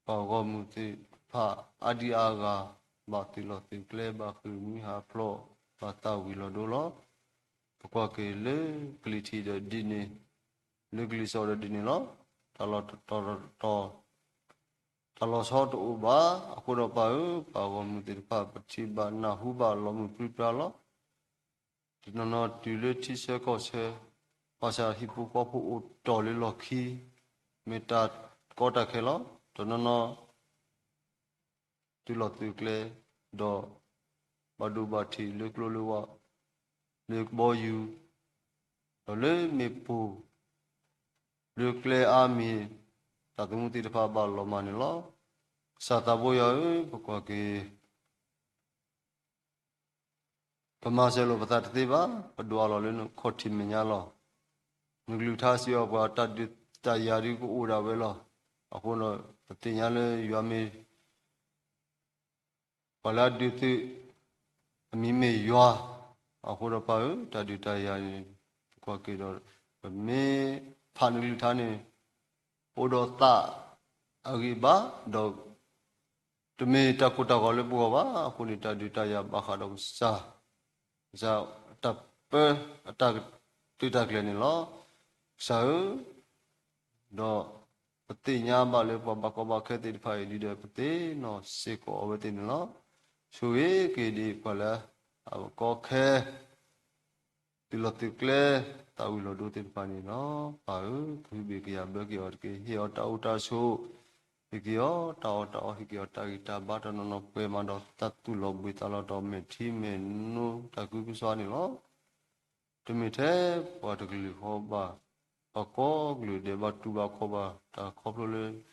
ပှၤဂီၢ်မုၢ်သ့ၣ်တဖၣ်အါဒံအါဂၤ ဘၣ်သုးလီၢ်သုးကျဲ, ဘၣ်ဃ့ၢ်မှံဟးဖျိး, ဘၣ်သးဝံၤလီၤဒိလီၤ. ပကွၢ်က့ၤလၢကလံၤထံးဒီးဒ်န့ၣ်, လၢကလံၤစိးဒီးဒ်န့ၣ်လီၤ. တၢ်လီၢ်တတီၤတီၤ တၢ်လီၤဆီတအိၣ်ဘၣ်. အဃိဒီးပၢ်ဧၢ, ပှၤဂီၢ်မုၢ်သ့ၣ်တဖၣ် ပထံၣ်ဘၣ်နၢ်ဟူဘၣ်လီၤမုၢ်ပြံပြါလီၤ. တနီၤနီၤတုၤလၢထံဆၢကီၢ်ဆၢ, ဘၣ်ဆၣ်ဟံၣ်ဖိဃီဖိအိၣ်တီၢ်လၢလီၢ်ခံ, မ့ၢ်တၢ်ကီတၢ်ခဲလီၤ. တနီၤနီၤ သုးလီၢ်သုးကျဲ, ဒီးဘၣ်ဒိဘၣ်ထံးလၢကျိလၢဝၣ်, လၢကဘီယူၤ, ဒီးလၢမ့ၣ်ပိၢ်, လၢကျဲအါမံၤ, တၢ်သမူသ့ၣ်တဖၣ်ဘၣ်လီၤမၢ်န့ၣ်လီၤ. ကစၢ်သးဘိယွၤဧၢ, ပကွၢ်က့ၤ ပမၤစၢၤလိာ်ပသးတသ့ဘၣ်, ပဒွးလီၤလၢနခီၣ်ထံးမဲာ်ညါလီၤ. နကလုၢ်ကထါစံးဘၣ်ပှၤ တၢ်ဒုးတၢ်ယၤဒုးကအိၣ်ဒၣ်ဝဲလီၤ. အဃိဒီး ပသ့ၣ်ညါလၢယွၤမ့ၢ် ပှၤလၢအဒုးသုး အမံၤမ့ၢ်ယွၤ, အဃိဒီးပၢ်ဧၢ, တၢ်ဒုးတၢ်ယၤန့ၣ် ကွၢ်က့ၤဒီး ပမ့ၢ်ဖးနကလုၢ်ကထါန့ၣ် အိၣ်ဒီးသးအဂံၢ်ဘါ, ဒီးတမ့ၢ်တၢ်ကိၢ်တၢ်ဂီၤလၢပဂီၢ်ဘၣ်. အဃိန့ၣ် တၢ်ဒုးတၢ်ယၤဘၣ်ဃးဒီးကစၢ်, ကစၢ်တၢ်ပၢ အတၢ်ကတုၤတၢ်ကျဲၤန့ၣ်လီၤ. ကစၢ်ဧၢ, ဒီးပသ့ၣ်ညါဘၣ်လၢပှၤဘၣ်ကီဘၣ်ခဲသ့ၣ်တဖၣ်အံၤ ဒ်ဒီးပသ့ၣ်နီၣ်စ့ၢ်ကီးအီၤဝဲသ့ၣ်န့ၣ်လီၤ. ဆိၣ်ဂ့ၤက့ၤဒံးပှၤလၢအဘၣ်ကီခဲ သုးလီၢ်သုးကျဲ သးဝံၤလီၤဒိသ့ၣ်တဖၣ်န့ၣ်လီၤ. ပၢ်ဧၢ, ကဟုဘ့ၣ်ကယာ်ဘၢက့ၤအီၤတက့ၢ်. ဟ့ၣ်အီၤတၢ်အိၣ်တၢ်ဆိး, ဟ့ၣ်က့ၤအီၤတၢ်အီၣ်တၢ်အီ, ဟ့ၣ်က့ၤအီၤတၢ်ဂံၢ်တၢ်ဘါတနီၤနီၤ ပှဲၤမးဒီးတၢ်သူၣ်လီၤဘှံးသးလီၤဒီး မဲာ်ထံမဲာ်နိတၢ်ကူၣ်ကူၣ်ဆှါန့ၣ်လီၤ. တမ့ၢ်ထဲပှၤတကလုာ်ဃီဘၣ်, ပှၤကိးကလုာ်ဒဲးဘၣ်တူၢ်ဘၣ်ခီၣ်ဘၣ်တၢ်ခီဖျိလၢ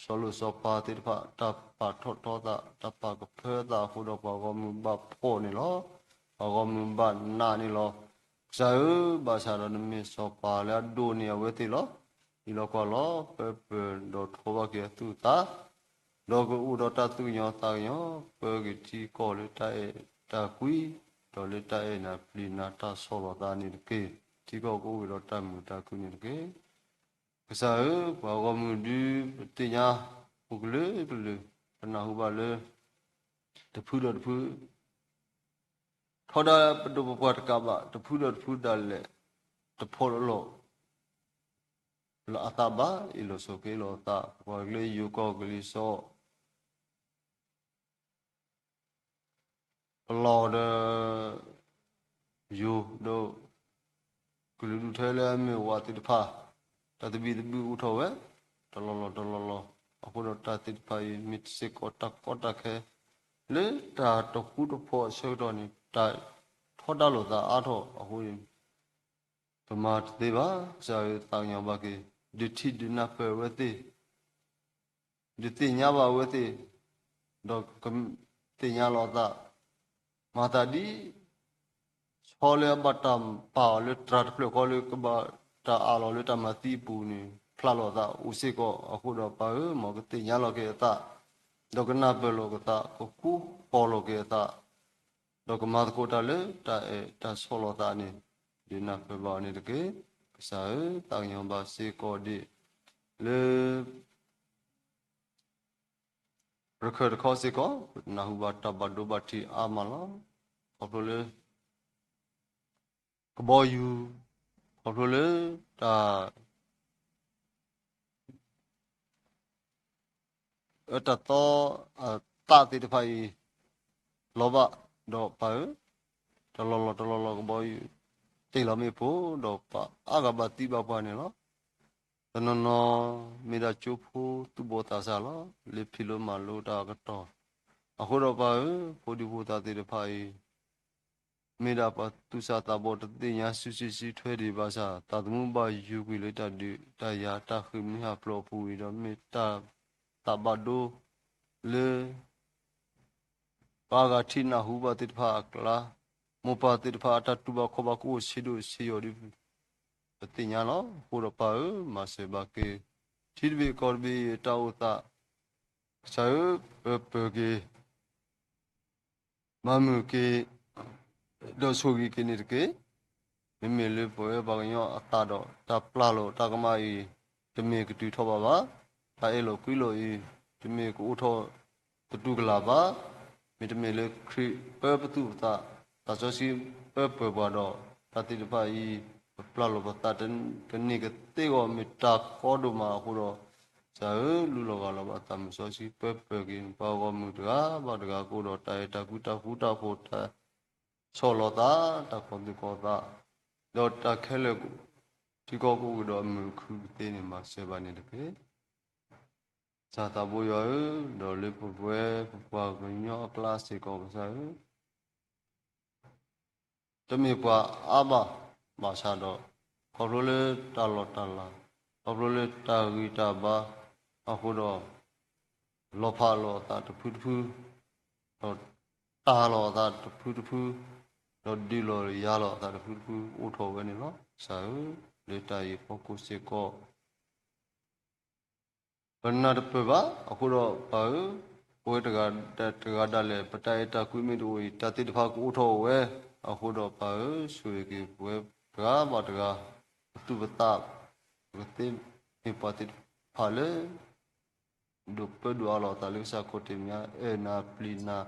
စီၤလိၤစီၤပၤသ့ၣ်တဖၣ် တၢ်ပာ်ထီၣ်ထီသး တၢ်ပာ်ကဖၢသးအဃိဒီး ပှၤဂီၢ်မုၢ်ဘၣ်ဖှီၣ်န့ၣ်လီၤ. ပှၤဂီၢ်မုၢ်ဘၣ်နးန့ၣ်လီၤ. ကစၢ်ဧၢ, ဘၣ်ဆၣ်ဒီးနမ့ၢ်စီၤပၤလၢအဒိၣ်န့ၢ်အဝဲသ့ၣ်လီၤ. အံၤလီၤကွၢ်လီၤ ပၢပၢၤဒီးထီဘၣ်က့ၤအသူၣ်အသး, ဒီးကအိၣ်ဒီးတၢ်သူၣ်ကညီၤသးကညီၤ, ပၢက့ၤထံကီၢ်လၢတၢ်အဲၣ်တၢ်ကွံ, ဒီးလၢတၢ်အဲၣ်နၤပျံၤနၤ တၢ်ဆီၣ်လီၤသးန့ၣ်တက့ၢ်. ထံကီၢ်ကအိၣ်က့ၤဒီးတၢ်မုာ်တၢ်ခုၣ်န့ၣ်တက့ၢ်. ကစၢ်ဧၢ, ပှၤဂီၢ်မုၢ်ဒုးပသ့ၣ်ညါ ပူၤကလုာ်ကလုာ်, ပနၢ်ဟူဘၣ်လၢ တဖုဒီးတဖု ထီဒါပဒိၣ်ပပှၢ်တကးဘၣ်, တဖုဒီးတဖုဒၣ်လဲာ် တဖီလီၤ လီၤအသးဘၣ်, အ့ၣ်လိာ်ဆိးက့လိာ်အသး, ပှၤကလုာ်ယိၤကီၢ်ကလံၤစိး ပလီၢ်ဒီး ယိၤဒီး ကလုာ်ဒူၣ်ထဲလၢအမ့ၢ်ဝးသ့ၣ်တဖၣ် တၢ်သဘံၣ်သဘုၣ်အိၣ်ထီၣ်ဝဲ တလီၢ်လီၢ်တလီၢ်လီၢ်, အဃိဒီးတၢ်သ့ၣ်တဖၣ်အံၤ မ့ၢ်စ့ၢ်ကီးတၢ်ကီတၢ်ခဲ လၢတၢ်တဃူတဖိးအဆၢကတီၢ်န့ၣ် တၢ်ထီဒါလိာ်သးအါထီၣ်အဃိန့ၣ် ပမၤတသ့ဘၣ်. ကစၢ်ဧၢ သးကညီၤဘၣ်က့ၤ, ဒုးထံၣ်ဒုးနၢ်ပၢၢ်အဝဲသ့ၣ်, ဒုးသ့ၣ်ညါဘၣ်အဝဲသ့ၣ်, ဒီးကသ့ၣ်ညါလီၤအသး, မၤသးဒ် ဆီလၢအဘၣ်တၢ်ပာ်အီၤလၢတြၤတဖျၢၣ်ဃီလၢကဘၣ်တၢ်အးလီၤလၢတၢ်မၤသံအပူၤန့ၣ် ဖျါလီၤအသးအိၣ်စ့ၢ်ကီးအဃိဒီး ပၢ်ဧၢ, မ်ကသ့ၣ်ညါလီၤက့ၤအသး, ဒီးကနၢ်ပၢၢ်လိာ်က့ၤသး, ကဃူဃီၤလိာ်က့ၤအသး ဒီးကမၤသကိးတၢ်လၢတၢ်အဲၣ်တၢ်ဆီၣ်လီၤသးန့ၣ် ဒုးနၢ်ပၢၢ်ဘၣ်အီၤန့ၣ်တက့ၢ်. ကစၢ်ဧၢ, သးကညီၤဘၣ်စ့ၢ်ကီးဒ်လၢ ရခၢၣ်တခီစ့ၢ်ကီး ပနၢ်ဟူဘၣ်တၢ်ဘၣ်ဒိဘၣ်ထံးအါမးလီၤ. ခီဖျိလၢ ကဘီယူၤ, ခီဖျိလၢတၢ် အၢတၢ်သီ အသးသ့ၣ်တဖၣ်အံၤ လီၤဘၣ်ဒီးပၢ်ဧၢ, တလီၢ်လီၢ်တလီၢ်လီၢ်ကဘီယူၤ တ့ၢ်လီၤမ့ၣ်ပိၢ်ဒီးပှၤအါဂၤဘၣ်သံဘၣ်ပှၢ်န့ၣ်လီၤ. တနီၤနီၤ မ့ၢ်ဒၣ်ကၠိဖိသူၣ်ဘီၣ်သးစၢ်လီၤ. လၢဖံးလိမၤလိတၢ်အကတီၢ် အဃိဒီးပၢ်ဧၢ, ဖိဒံဖိသၣ်သ့ၣ်တဖၣ်အံၤ မ့ၢ်ဒၣ်ပှၤသူၣ်စၢ်သးဘီၣ်တသ့ၣ်ညါစုစ့ၢ်စုထွဲဒံးဘၣ်ဆၣ် သးသမူဘၣ်ယိၤကွံာ်လၢတၢ်ဒုးတၢ်ယၤတၢ်ဃ့ၢ်မှံဟးဖျိးအပူၤဝံၤဒီး မ့ၢ်တၢ်သးဘၣ်ဒိလၢ ပှၤအဂၤထံၣ်နၢ်ဟူဘၣ်သ့ၣ်တဖၣ်အကျါ, မိၢ်ပၢ်သ့ၣ်တဖၣ်အတၢ်တူၢ်ဘၣ်ခီၣ်ဘၣ်ကအိၣ်ဆံးဒိၣ်ဆံးယိာ်ဒ်ပသ့ၣ်ညါလီၤ. အဃိဒီးပၢ်ဧၢ, မၤစၢၤဘၣ်က့ၤ ထံတဘ့ၣ်ကီၢ်တဘ့ၣ်အတၢ်အိၣ်သး, ကစၢ်ဧၢ, ပၢပၢၤက့ၤ မၤမုာ်က့ၤ ဒီးဆိၣ်ဂ့ၤက့ၤန့ၣ်တက့ၢ်. မ့မ့ၢ်လၢပဝဲပှၤကညီအသးဒီး တၢ်ပျၢ်လိာ်တၢ်ကမၣ်အံၤ တမ့ၢ်ကတုၤထီၣ်ဘၣ်ဘၣ်. တၢ်အဲၣ်လိာ်ကွံလိာ်အံၤ တမ့ၢ်ကအိၣ်ထီၣ်သတူၢ်ကလာ်ဘၣ်. မ့တမ့ၢ်လၢခရံာ်ပၢပသူၣ်ပသး, သးစီဆှံပၢပၢၤပှၤဒီး တၢ်သ့ၣ်တဖၣ်အံၤ ပပျၢ်လိာ်ပသးတကန့ၢ်ကသ့အဂီၢ် မ့ၢ်တၢ်ကီဒိၣ်မးအဃိဒီး ကစၢ်ဧၢ, လူလီၤဂာ်လီၤဘၣ်သးမုၢ်စီဆှံ ပၢပၢၤက့ၤ ပှၤဂီၢ်မုၢ်တဂၤဘၣ်တဂၤကအိၣ်ဒီး တၢ်အဲၣ်တၢ်ကွံတၢ်ဃူတၢ်ဖိး တၢ်ဆီၣ်လီၤသး တၢ်ကီၤသူၣ်ကီၤသး ဒီးတၢ်ခဲလၢာ် ထံကီၢ်ကအိၣ်က့ၤဒီးအမုာ်အခုကသ့န့ၣ် မၤစၢၤဘၣ်န့ၣ်တက့ၢ်. ကစၢ်သးဘိယွၤဧၢ, ဒီးလၢပဝဲပပှၤကညီအကျါစ့ၢ်ကီး ကစၢ်ဧၢ တမ့ၢ်ပှၤအါဘၣ်ဘၣ်ဆၣ်ဒီး ခီဖျိလၢတၢ်လီၢ်တၢ်လၤ, ခီဖျိလၢတၢ်ဂံၢ်တၢ်ဘါအဃိဒီး လီၤဖးလိာ်အသးတဖုတဖု, ဒီးတၢ်လီၤအသးတဖုတဖု, ဒီးဒုးလီၤယၤလီၤအသးတဖုတဖု အိၣ်ထီၣ်ဝဲန့ၣ်လီၤ. ကစၢ်ဧၢ, လၢတၢ်အံၤအဖီခိၣ်စ့ၢ်ကီး ပနၢ်တပၢၢ်ဘၣ်. အဃိဒီးပၢ်ဧၢ, ပဝဲတဂၤဒၣ်တဂၤဒၣ်လဲာ် ပတၢ်အဲၣ်တၢ်ကွံမ့ၢ်တအိၣ်အံၤ တၢ်သ့ၣ်တဖၣ်ကအိၣ်ထီၣ်အိၣ်ဝဲ, အဃိဒီးပၢ်ဧၢ, ဆိၣ်ဂ့ၤက့ၤပဝဲတဂၤဘၣ်တဂၤ, ပသူၣ်ပသး, ပကသ့မ့ၢ်ပှၤသ့ၣ်တဖၣ်လၢ ဒိးပၢဒိးအးလီၤအသးလၢကစၢ်ခီၣ်ထံးမဲာ်ညါ, အဲၣ်နၤပျံၤနၤ,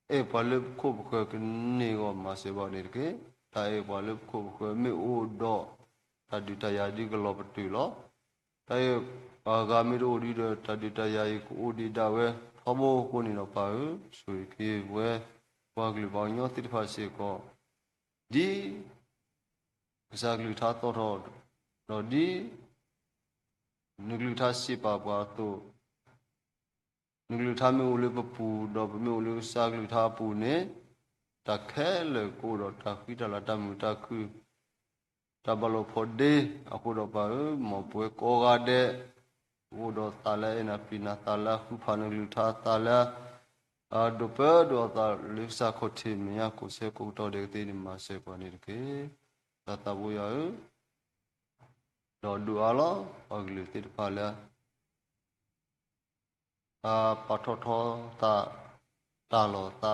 အဲၣ်ပှၤလၢပခိၣ်ပဃၢၤကန့ၢ်အဂီၢ်မၤစၢၤဘၣ်န့ၣ်တက့ၢ်. တၢ်အဲၣ်ပှၤလၢပခိၣ်ပဃၢၤမ့ၢ်အိၣ်ဒီး တၢ်ဒုးတၢ်ယၤဒုးကလီၤပတုာ်လီၤ. တၢ်အဲၣ်ပှၤဂၤမ့ၢ်တအိၣ်ဒံးဒီး တၢ်ဒုးတၢ်ယၤအံၤကအိၣ်ဒံးဒၣ်ဝဲ ထီဘိအဃိန့ၣ်ဒီးပၢ်ဧၢ, ဆိၣ်ဂ့ၤက့ၤပဝဲ ပှၤကလုာ်ပှၤကညီသ့ၣ်တဖၣ်စ့ၢ်ကီး ဒ်ကစၢ်ကလုၢ်ကထါသီၣ်ထီၣ်, ဒီးဒ် နကလုၢ်ကထါစံးပာ်ပှၤအသိး, နကလုၢ်ကထါမ့ၢ်အိၣ်လၢပပူၤ ဒီးပမ့ၢ်အိၣ်လၢကစၢ်ကလုၢ်ကထါအပူၤန့ၣ်, တၢ်ခဲလၢာ်ကအိၣ်ဒီးတၢ်ဃံတၢ်လၤ တၢ်မုာ်တၢ်ခုၣ် တၢ်ဘၣ်လိာ်ဖိးဒ့, အဃိဒီးပၢ်ဧၢ, မ်ပဝဲကိးဂၤဒဲး ကအိၣ်ဒီးသးလၢအအဲၣ်နၤပျံၤနၤ, သးလၢအဃုဖးနကလုၢ်ကထါ, သးလၢအဒိးပၢဒိးအသးလၢကစၢ်ခီၣ်ထံးမဲာ်ညါ ကိးဆၢကိးကတီၢ်ဒဲးကသ့န့ၣ် မၤစၢၤပှၤန့ၣ်တက့ၢ်. တၢ်သးဘိယွၤဧၢ, ဒီးဒုးအါလီၤ ပှၤကလုာ်သ့ၣ်တဖၣ်လၢ အပာ်ထီၣ်ထီသး, တၢ်လီၤသး, ပြၢလီၤ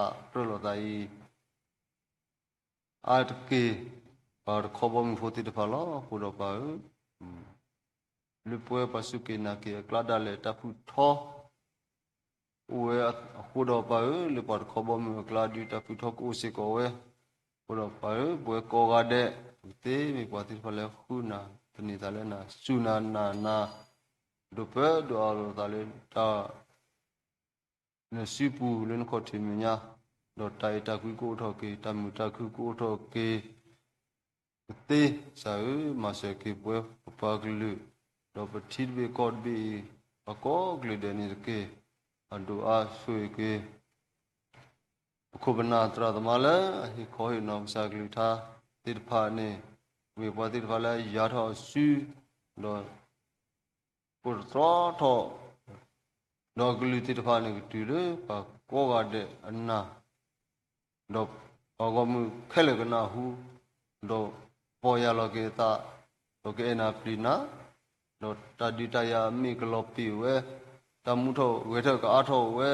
သးအံၤ အါတက့ၢ် ပှၤတခီဘီမုၢ်ဖိသ့ၣ်တဖၣ်လီၤ. အဃိဒီးပၢ်ဧၢ, လၢပဝဲပှၤစူၢ်က့ၤနာ်က့ၤအကျါဒၣ်လဲာ် တၢ်ဖုထီ အိၣ်ဝဲအဃိဒီးပၢ်ဧၢ, လၢပှၤတခီဘီမုၢ်အကျါဒုး တၢ်ဖုထီကအိၣ်စ့ၢ်ကီးဝဲ, အဃိဒီးပၢ်ဧၢ, ပဝဲကိးဂၤဒဲး ပကသ့မ့ၢ်ပှၤသ့ၣ်တဖၣ်လၢဃုနၤ, သန့ၤသးလၢနၤ, စူၢ်နၤနာ်နၤ, ဒိးပၢဒိးအးလီၤသးလၢတၢ် နစုပူၤလၢနခီၣ်ထံးမဲာ်ညါ, ဒီးတၢ်အဲၣ်တၢ်ကွံကအိၣ်ထီၣ်က့ၤ, တၢ်မုာ်တၢ်ခုကအိၣ်ထီၣ်က့ၤ ကသ့, ကစၢ်ဧၢ, မၤစၢၤက့ၤပဝဲပပှၤကလုာ်, ဒီးပထံတဘ့ၣ်ကီၢ်တဘ့ၣ်အံၤ ပှၤကိးကလုာ်ဒဲးန့ၣ်တက့ၢ်. အဒိးအါဆိၣ်ဂ့ၤက့ၤ ပခိၣ်ပနၢ်သရၣ်သမါလၢအဟ့ၣ်ခီဟ့ၣ်နီၤကစၢ်ကလုၢ်ကထါသ့ၣ်တဖၣ်န့ၣ်, မ့ၢ်ပှၤသ့ၣ်တဖၣ်လၢအယၤထီၣ်အစု, ဒီး ကိးတတြီထီၣ်, ဒီးအကလုၢ်သ့ၣ်တဖၣ်န့ၣ် ကတုၤလၢပှၤကိးဂၤဒဲးအနၢ်, ဒီးပှၤဂီၢ်မုၢ်ခဲလၢာ်ကနၢ်ဟူ, ဒီးပီၢ်ယၢ်လီၤက့ၤအသး, ဒီးကအဲၣ်နၤပျံၤနၤ, ဒီးတၢ်ဒုးတၢ်ယၤအမ့ၢ်ကလီၤပံာ်ဝဲ, တၢ်မူထီၣ်ဂဲၤထီၣ်ကအါထီၣ်ဝဲ,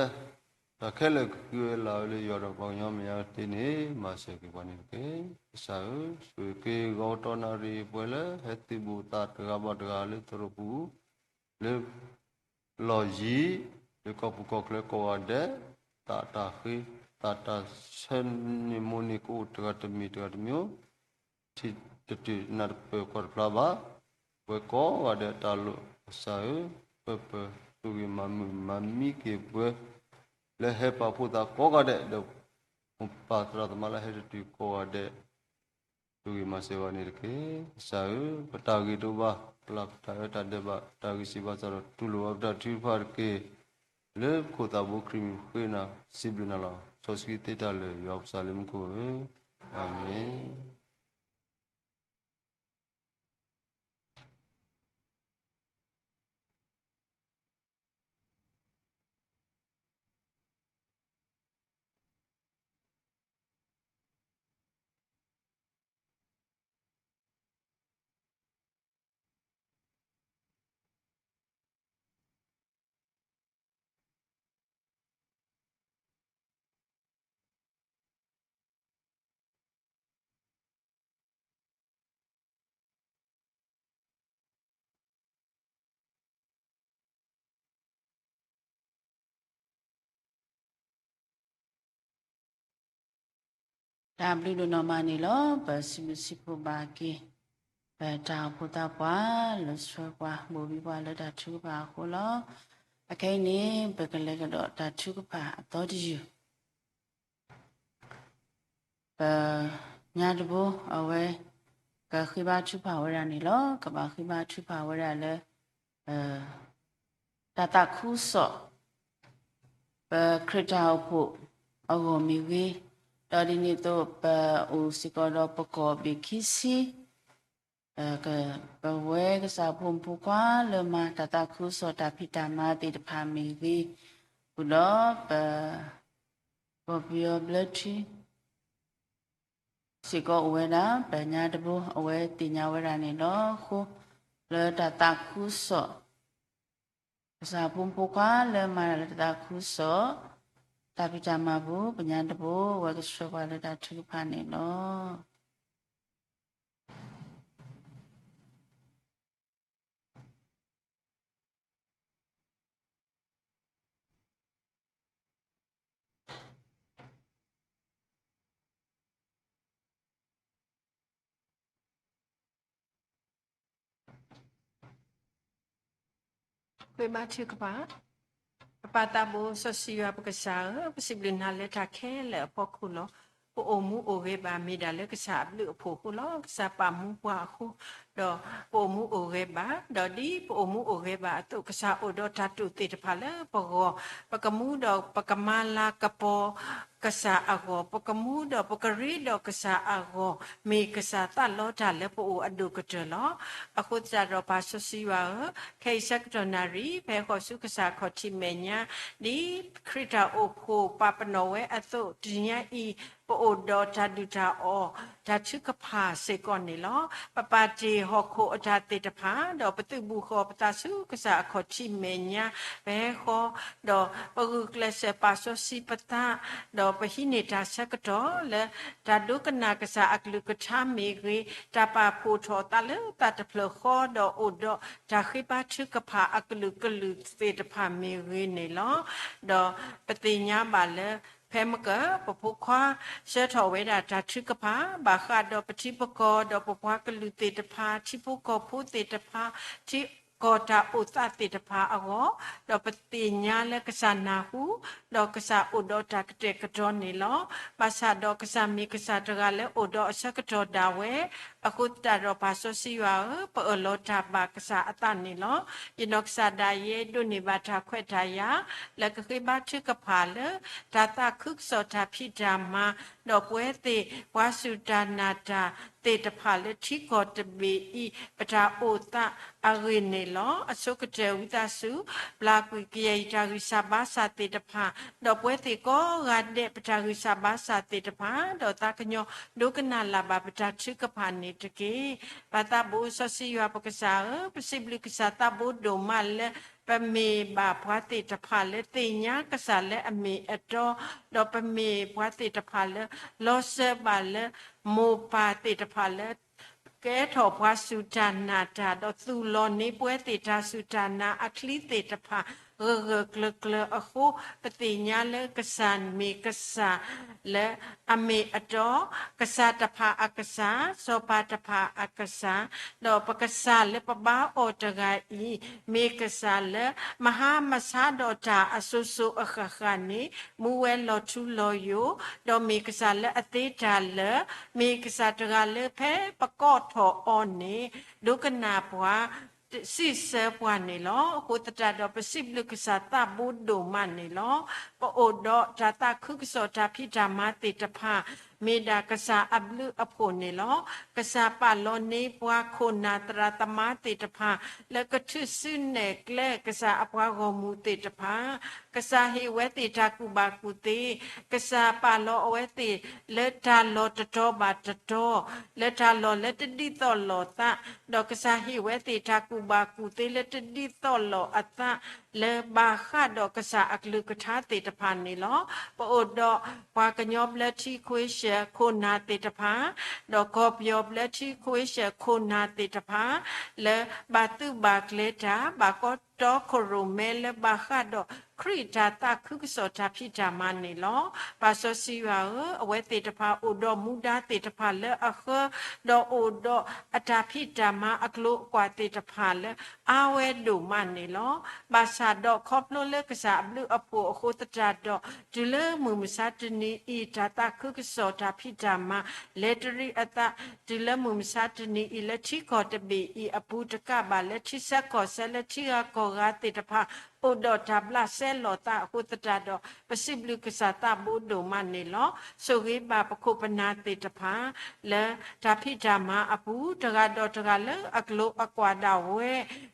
တၢ်ခဲလၢာ်ကဃုဝဲလၢ်ဝဲလၢယွၤဒီးပှၤကညီမဲာ်ညါကသ့န့ၣ် မၤစၢၤက့ၤပှၤန့ၣ်တက့ၢ်. ကစၢ်ဧၢ, ဆိၣ်ဂ့ၤက့ၤဂီၤကတီၢ်နၣ်ရံၣ်ပှဲၤလၢ ဟဲသုးဘူးသးတဂၤဘၣ်တဂၤလၢသရိာ်ပူၤ, လၢ လီၢ်ယံၤ, လၢကီၢ်ပူၤကီၢ်ချၢကိးဂၤဒဲး, သးတၢ်ဃ့, သးတၢ်ဆၢန့ၢ်မိၢ်န့ၢ်ကအိၣ်တဂၤတမံၤတဂၤတမံၤ, ထံၣ်တတုာ်နၢ်တပၢၢ်ကွၢ်တဖျါဘၣ်, ပဝဲကိးဂၤဒဲးတၢ်လိၣ်ကစၢ်ဧၢ, ပၢၢ်ပၢၢ်ဆိၣ်ဂ့ၤမၤမုာ်မၤမံက့ၤပဝဲ လၢဟဲပာ်ဖှိၣ်သးကိးဂၤဒဲး, ဒီးမိၢ်ပၢ်သရၣ်သမါလၢဟဲတတုၤကိးဂၤဒဲး ဆိၣ်ဂ့ၤမၤစၢၤဘၣ်န့ၣ်တက့ၢ်. ကစၢ်ဧၢ, ပတၢ်ဂ့ၤတအိၣ်ဘၣ်, ပျၢ်ပတၢ်အၢတၢ်ဒဲးဘး, တၢ်ဂံၢ်စၢ်ဘါစၢ်ဒီး တူၢ်လိာ်ဘၣ်ပတၢ်ထုကဖၣ်တက့ၢ်. လၢပခိၣ်သးဘိခရံာ်မံၤဃ့နၤ, စံးဘျုးနၤလီၤ. စီဆှံသ့တၢ်လၢာ် ယွၤပစၢ်လၢမူခိၣ်ဧၢ, အၤမ့ၣ်. တၢ်ဘျုးဒိၣ်နီၢ်မးန့ၣ်လီၤ. ပစံးဘျုးစံးဖှိၣ်ဘၣ်က့ၤ ပတၢ်အိၣ်ဖှိၣ်သးပှၢ် လၢဆှၢပှၤ ဘိးဘံပှၤလၢတၢ်ထုကဖၣ်အဃိလီၤ. အခဲအံၤန့ၣ် ပကလဲၤကဒီးတၢ်ထုကဖၣ်အသီတယုၢ် ပညါတဘိအဝဲ ကဃ့ဘါထုကဖၣ်ဝဲဒၣ်န့ၣ်လီၤ. ကဘၣ်ဃ့ဘါထုကဖၣ်ဝဲဒၣ်လၢ တၢ်သးခုကစီၣ် ပခရံာ်တၢ်အိၣ်ဖှိၣ်အဂီၢ်မ့ၢ်ဂ့ၤ, ဒီးဒ်န့ၣ်အသိး ပအိၣ်စ့ၢ်ကီးဒီးပကီၢ်ဘ့ၣ်ခံဆံ ပဝဲကစၢ်ဖိမုၣ်ဖိခွါလၢမၤတၢ်သးခုကစီၣ်တၢ်ဖံးတၢ်မၤသ့ၣ်တဖၣ်မ့ၢ်ဂ့ၤ, ဃုာ်ဒီးပ ကီၢ်ပယီၤဘျၢထံ စ့ၢ်ကီးအိၣ်ဝဲဒၣ် ပညါတဘိအဝဲသ့ၣ်ညါဝဲဒၣ်န့ၣ်လီၤ. အဃိ လၢတၢ်သးခုကစီၣ် ကစၢ်ဖိမုၣ်ဖိခွါလၢမၤတၢ်လၢတၢ်သးခုကစီၣ် တၢ်ဖံးတၢ်မၤပူၤ ပညါတဘိ အဝဲကဆှၢပှၤလၢတၢ်ထုကဖၣ်န့ၣ်လီၤ. ဃ့ဘါထုကဖၣ်. ပပၢ်သးဘိစီဆှံယွၤ ပကစၢ်ဧၢ, ပစံးဘျုးနၤလၢတၢ်ခဲလၢာ်အဖီခိၣ်လီၤ. ပအိၣ်မူအိၣ်ဂဲၤဘၣ် မ့ၢ်ဒၣ်လၢကစၢ်အဘျုးအဖှိၣ်အဃိလီၤ. ကစၢ်ပာ်မူပှၤအဃိ ဒီးပအိၣ်မူအိၣ်ဂဲၤဘၣ်, ဒီးဒ်ပအိၣ်မူအိၣ်ဂဲၤဘၣ်အသိး ကစၢ်အိၣ်ဒီးတၢ်တိာ်သ့ၣ်တဖၣ်လၢပဂီၢ်, ပကမူဒီးပကမၤလၤကပီၤ ကစၢ်အဂီၢ်, ပကမူဒီးပကရ့ဒီးကစၢ်အဂီၢ်, မ့ၢ်ကစၢ်သးလီတၢ်လၢပအိၣ်အဒိၣ်ကတၢၢ်လီၤ. အဃိသတးဒီးပၢ်စီဆှံယွၤဧၢ, ခဲအံၤဆၢကတီၢ်နၣ်ရံၣ် ဖဲဃီၤဆူကစၢ်ခီၣ်ထံးမဲာ်ညါ, ဒ်ခရံာ်တၢ်အိၣ်ဖှိၣ်ပာ်ပနီၣ်ဝဲအသိး တနံၤညါအံၤ ပအိၣ်ဒီးတၢ်ဒုၣ်တၢ်အီၣ် တၢ်ထုကဖၣ်စ့ၢ်ကီးန့ၣ်လီၤ. ပပာ်တ့ၢ်ဟီၣ်ခိၣ်အတၢ်သ့ၣ်တဖၣ်, ဒီးပသုးဘူးဃီၤပသးဆူကစၢ်အခီၣ်ထံးမဲာ်ညါ ပဟဲဃီၤ, ဒီးပဂုာ်ကျဲးစၢးပာ်စီဆှံပသး, ဒီးပဟံးန့ၢ်တၢ်ဆၢကတီၢ်လၢ တၢ်ဒိကနၣ်ကစၢ်အကလုၢ်ကထါမ့ၢ်ဂ့ၤ, တၢ်ပာ်ဖှိၣ်ထီၣ်သးလၢသးတဖျၢၣ်ဃီ, ဒီးအိၣ်ဒီးတၢ်ဃ့ဘါထုကဖၣ်အကလုာ်ကလုာ်သ့ၣ်တဖၣ်မ့ၢ်ဂ့ၤန့ၣ်လီၤ. ဒီးပသ့ၣ်ညါဘၣ်လၢ ဖဲမ့ၢ်က ပဖိခွါဆှၢထီၣ်ဝဲဒၣ်တၢ်ထုကဖၣ် ဘၣ်ဃးဒီးပထံပကီၢ် ဒီးပပှၤကလုာ်သ့ၣ်တဖၣ်, ထံဖိကီၢ်ဖိသ့ၣ်တဖၣ်, ထံကီၢ်တၢ်အိၣ်သးသ့ၣ်တဖၣ်အဂီၢ်, ဒီးပသ့ၣ်ညါလၢကစၢ်နၢ်ဟူ, ဒီးကစၢ်အိၣ်ဒီးတၢ်ကတဲာ်ကတီၤန့ၣ်လီၤ. ဘၣ်ဆၣ်ဒီးကစၢ်မ့ၢ်ကစၢ်တဂၤလၢအိၣ်ဒီးအဆၢကတီၢ်ဒၣ်ဝဲ, အဃိသတးဒီးပၢ်စီဆှံယွၤဧၢ, ပအၢၣ်လီၤတၢ်ဘၣ်ကစၢ်အသးန့ၣ်လီၤ. ယနီၢ်ကစၢ်ဒၣ်ယဲဒိးန့ၢ်ဘၣ်တၢ်ခွဲးတၢ်ယာ် လၢကဃ့ဘါထုကဖၣ်လၢ တၢ်သးခုကစီၣ်တၢ်ဖံးတၢ်မၤ, ဒီးပဝဲသ့ၣ်ပှၤစူၢ်တၢ်နာ်တၢ်သ့ၣ်တဖၣ်လၢထံကီၢ်တဘ့ၣ်အံၤ ပတၢ်အိၣ်သးအဂ့ၢ်န့ၣ်လီၤ. အဆိကတၢၢ်ဝံသးစူၤ ပျၢ်ကွံာ်ကယဲၢ်အံၤတၢ်ဂံၢ်စၢ်ဘါစၢ်သ့ၣ်တဖၣ်, ဒီးပဝဲသ့ၣ်ကိးဂၤဒဲးပတၢ်ဂံၢ်စၢ်ဘါစၢ်သ့ၣ်တဖၣ်, ဒီးသးကညီၤဒိကနၣ်လၢ်ဘၣ်ပတၢ်ထုကဖၣ်န့ၣ်တက့ၢ်. ပၢ်သးဘိစီဆှံယွၤပကစၢ်ဧၢ, ပစံးဘျုးကစၢ်သးဘိဒိၣ်မးလၢ ပမ့ၢ်ဘၣ်ပှၤသ့ၣ်တဖၣ်လၢသ့ၣ်ညါကစၢ်လၢအမ့ၢ်အတီ, ဒီးပမ့ၢ်ပှၤသ့ၣ်တဖၣ်လၢ လီၤစၢၤဘၣ်လၢ မိၢ်ပၢ်သ့ၣ်တဖၣ်လၢ ကဲထီၣ်ပှၤစူၢ်တၢ်နာ်တၢ်, ဒီးသူၣ်လီၤန့ၢ်ပဝဲသ့ၣ်တၢ်စူၢ်တၢ်နာ်အချံသ့ၣ်တဖၣ် ဂၢၢ်ဂၢၢ်ကျၢၤကျၢၤအဃိ, ပသ့ၣ်ညါလၢကစၢ်မ့ၢ်ကစၢ်လၢအမ့ၢ်အတီ, ကစၢ်တဖၣ်အကစၢ်, စီၤပၤတဖၣ်အကစၢ်, ဒီးပကစၢ်လၢပဘါအီၤတဂၤအံၤ မ့ၢ်ကစၢ်လၢ မဟါမဆါဒီးတၢ်အစိၤစိၤအဃၣ်ဃၣ်န့ၣ် မူဝဲလီၤထူလီၤယိာ်, ဒီးမ့ၢ်ကစၢ်လၢအသ့တၢ်လၢာ်, မ့ၢ်ကစၢ်တဂၤလၢဖဲပကိးထီၣ်အီၤန့ၣ် ဒိကနၣ်ပှၤ စံးဆၢပှၤန့ၣ်လီၤ. အဃိသတးဒီး ပစံးဘျုးကစၢ်သးဘိဒိၣ်မးန့ၣ်လီၤ. ပအိၣ်ဒီးတၢ်သးခုကစီၣ်တၢ်ဖံးတၢ်မၤသ့ၣ်တဖၣ် မ့ၢ်ဒၣ်ကစၢ်အဘျုးအဖှိၣ်န့ၣ်လီၤ. ကစၢ်ပာ်လီၤန့ၢ်ပှၤခိၣ်နၢ်သရၣ်သမါသ့ၣ်တဖၣ် လၢကထုးစုနဲၣ်ကျဲကစၢ်အပှၤဂီၢ်မုၢ်သ့ၣ်တဖၣ်, ကစၢ်ဟ့ၣ်ဝဲသ့ၣ်တၢ်ကူၣ်ဘၣ်ကူၣ်သ့, ကစၢ်ပာ်လီၤအဝဲသ့ၣ်လၢတၢ်လီၢ်တတီၤဘၣ်တတီၤ, လၢတၢ်လီၢ်လၢတဒ်သိးလိာ်သး, ဒီးကစၢ်ဟ့ၣ်ဝဲသ့ၣ်တၢ်ကူၣ်ဘၣ်ကူၣ်သ့လၢတဒ်သိးလိာ်အသး လၢဘၣ်ဃးဒီးကစၢ်အကလုၢ်ကထါသ့ၣ်တဖၣ်န့ၣ်လီၤ. ပအိၣ်ဒီးပှၤကညီဘျၢထံခွ့ၡၢၣ်ခိၣ်နၢ်သ့ၣ်တဖၣ်, ဒီးကီၢ်ပယီၤဘျၢထံခွ့ၡၢၣ်ခိၣ်နၢ်သ့ၣ်တဖၣ် လၢဘၣ်သုးဘၣ်ကျဲၤတၢ် ဘၣ်ကီတီခိၣ်ရိၣ်မဲလၢဘၣ်ဃးဒီး ခရံာ်တၢ်သးခုကစီၣ်တၢ်ဖံးတၢ်မၤန့ၣ်လီၤ. ပၢ်စီဆှံယွၤဧၢ, အဝဲသ့ၣ်တဖၣ်အိၣ်ဒီးမူဒါသ့ၣ်တဖၣ်လၢအဃၢ, ဒီးအိၣ်ဒီးအတၢ်ဖံးတၢ်မၤအကျိၤအကွာ်သ့ၣ်တဖၣ်လၢအါဝဲဒိၣ်မးန့ၣ်လီၤ. ဘၣ်ဆၣ်ဒီးခီဖျိလၢကစၢ်အဘျုးအဖှိၣ်အဃိသတးဒီး တုၤလၢမုၢ်မဆါတနံၤအံၤ တၢ်သးခုကစီၣ်တၢ်ဖံးတၢ်မၤ လဲၤတရံးအသး တုၤလၢမုၢ်မဆါတနံၤအံၤ လၢထံကီၢ်တဘ့ၣ်အံၤအပူၤတကးဘၣ် လၢထံဆၢကီၢ်ဆၢ လၢထံဂၤကီၢ်ဂၤသ့ၣ်တဖၣ် အိၣ်ဒီးတၢ်ဘျးစဲလိာ်သးအဃိသတးဒီး ပစံးဘျုးကစၢ်သးဘိဒိၣ်မးန့ၣ်လီၤ. ဆိၣ်ဂ့ၤဘၣ်ပခိၣ်ပနၢ်သ့ၣ်တဖၣ် လၢတၢ်ဖံးတၢ်မၤအပူၤ တဂၤဒီးတဂၤလၢအကျိၤအကွာ်ဒၣ်ဝဲ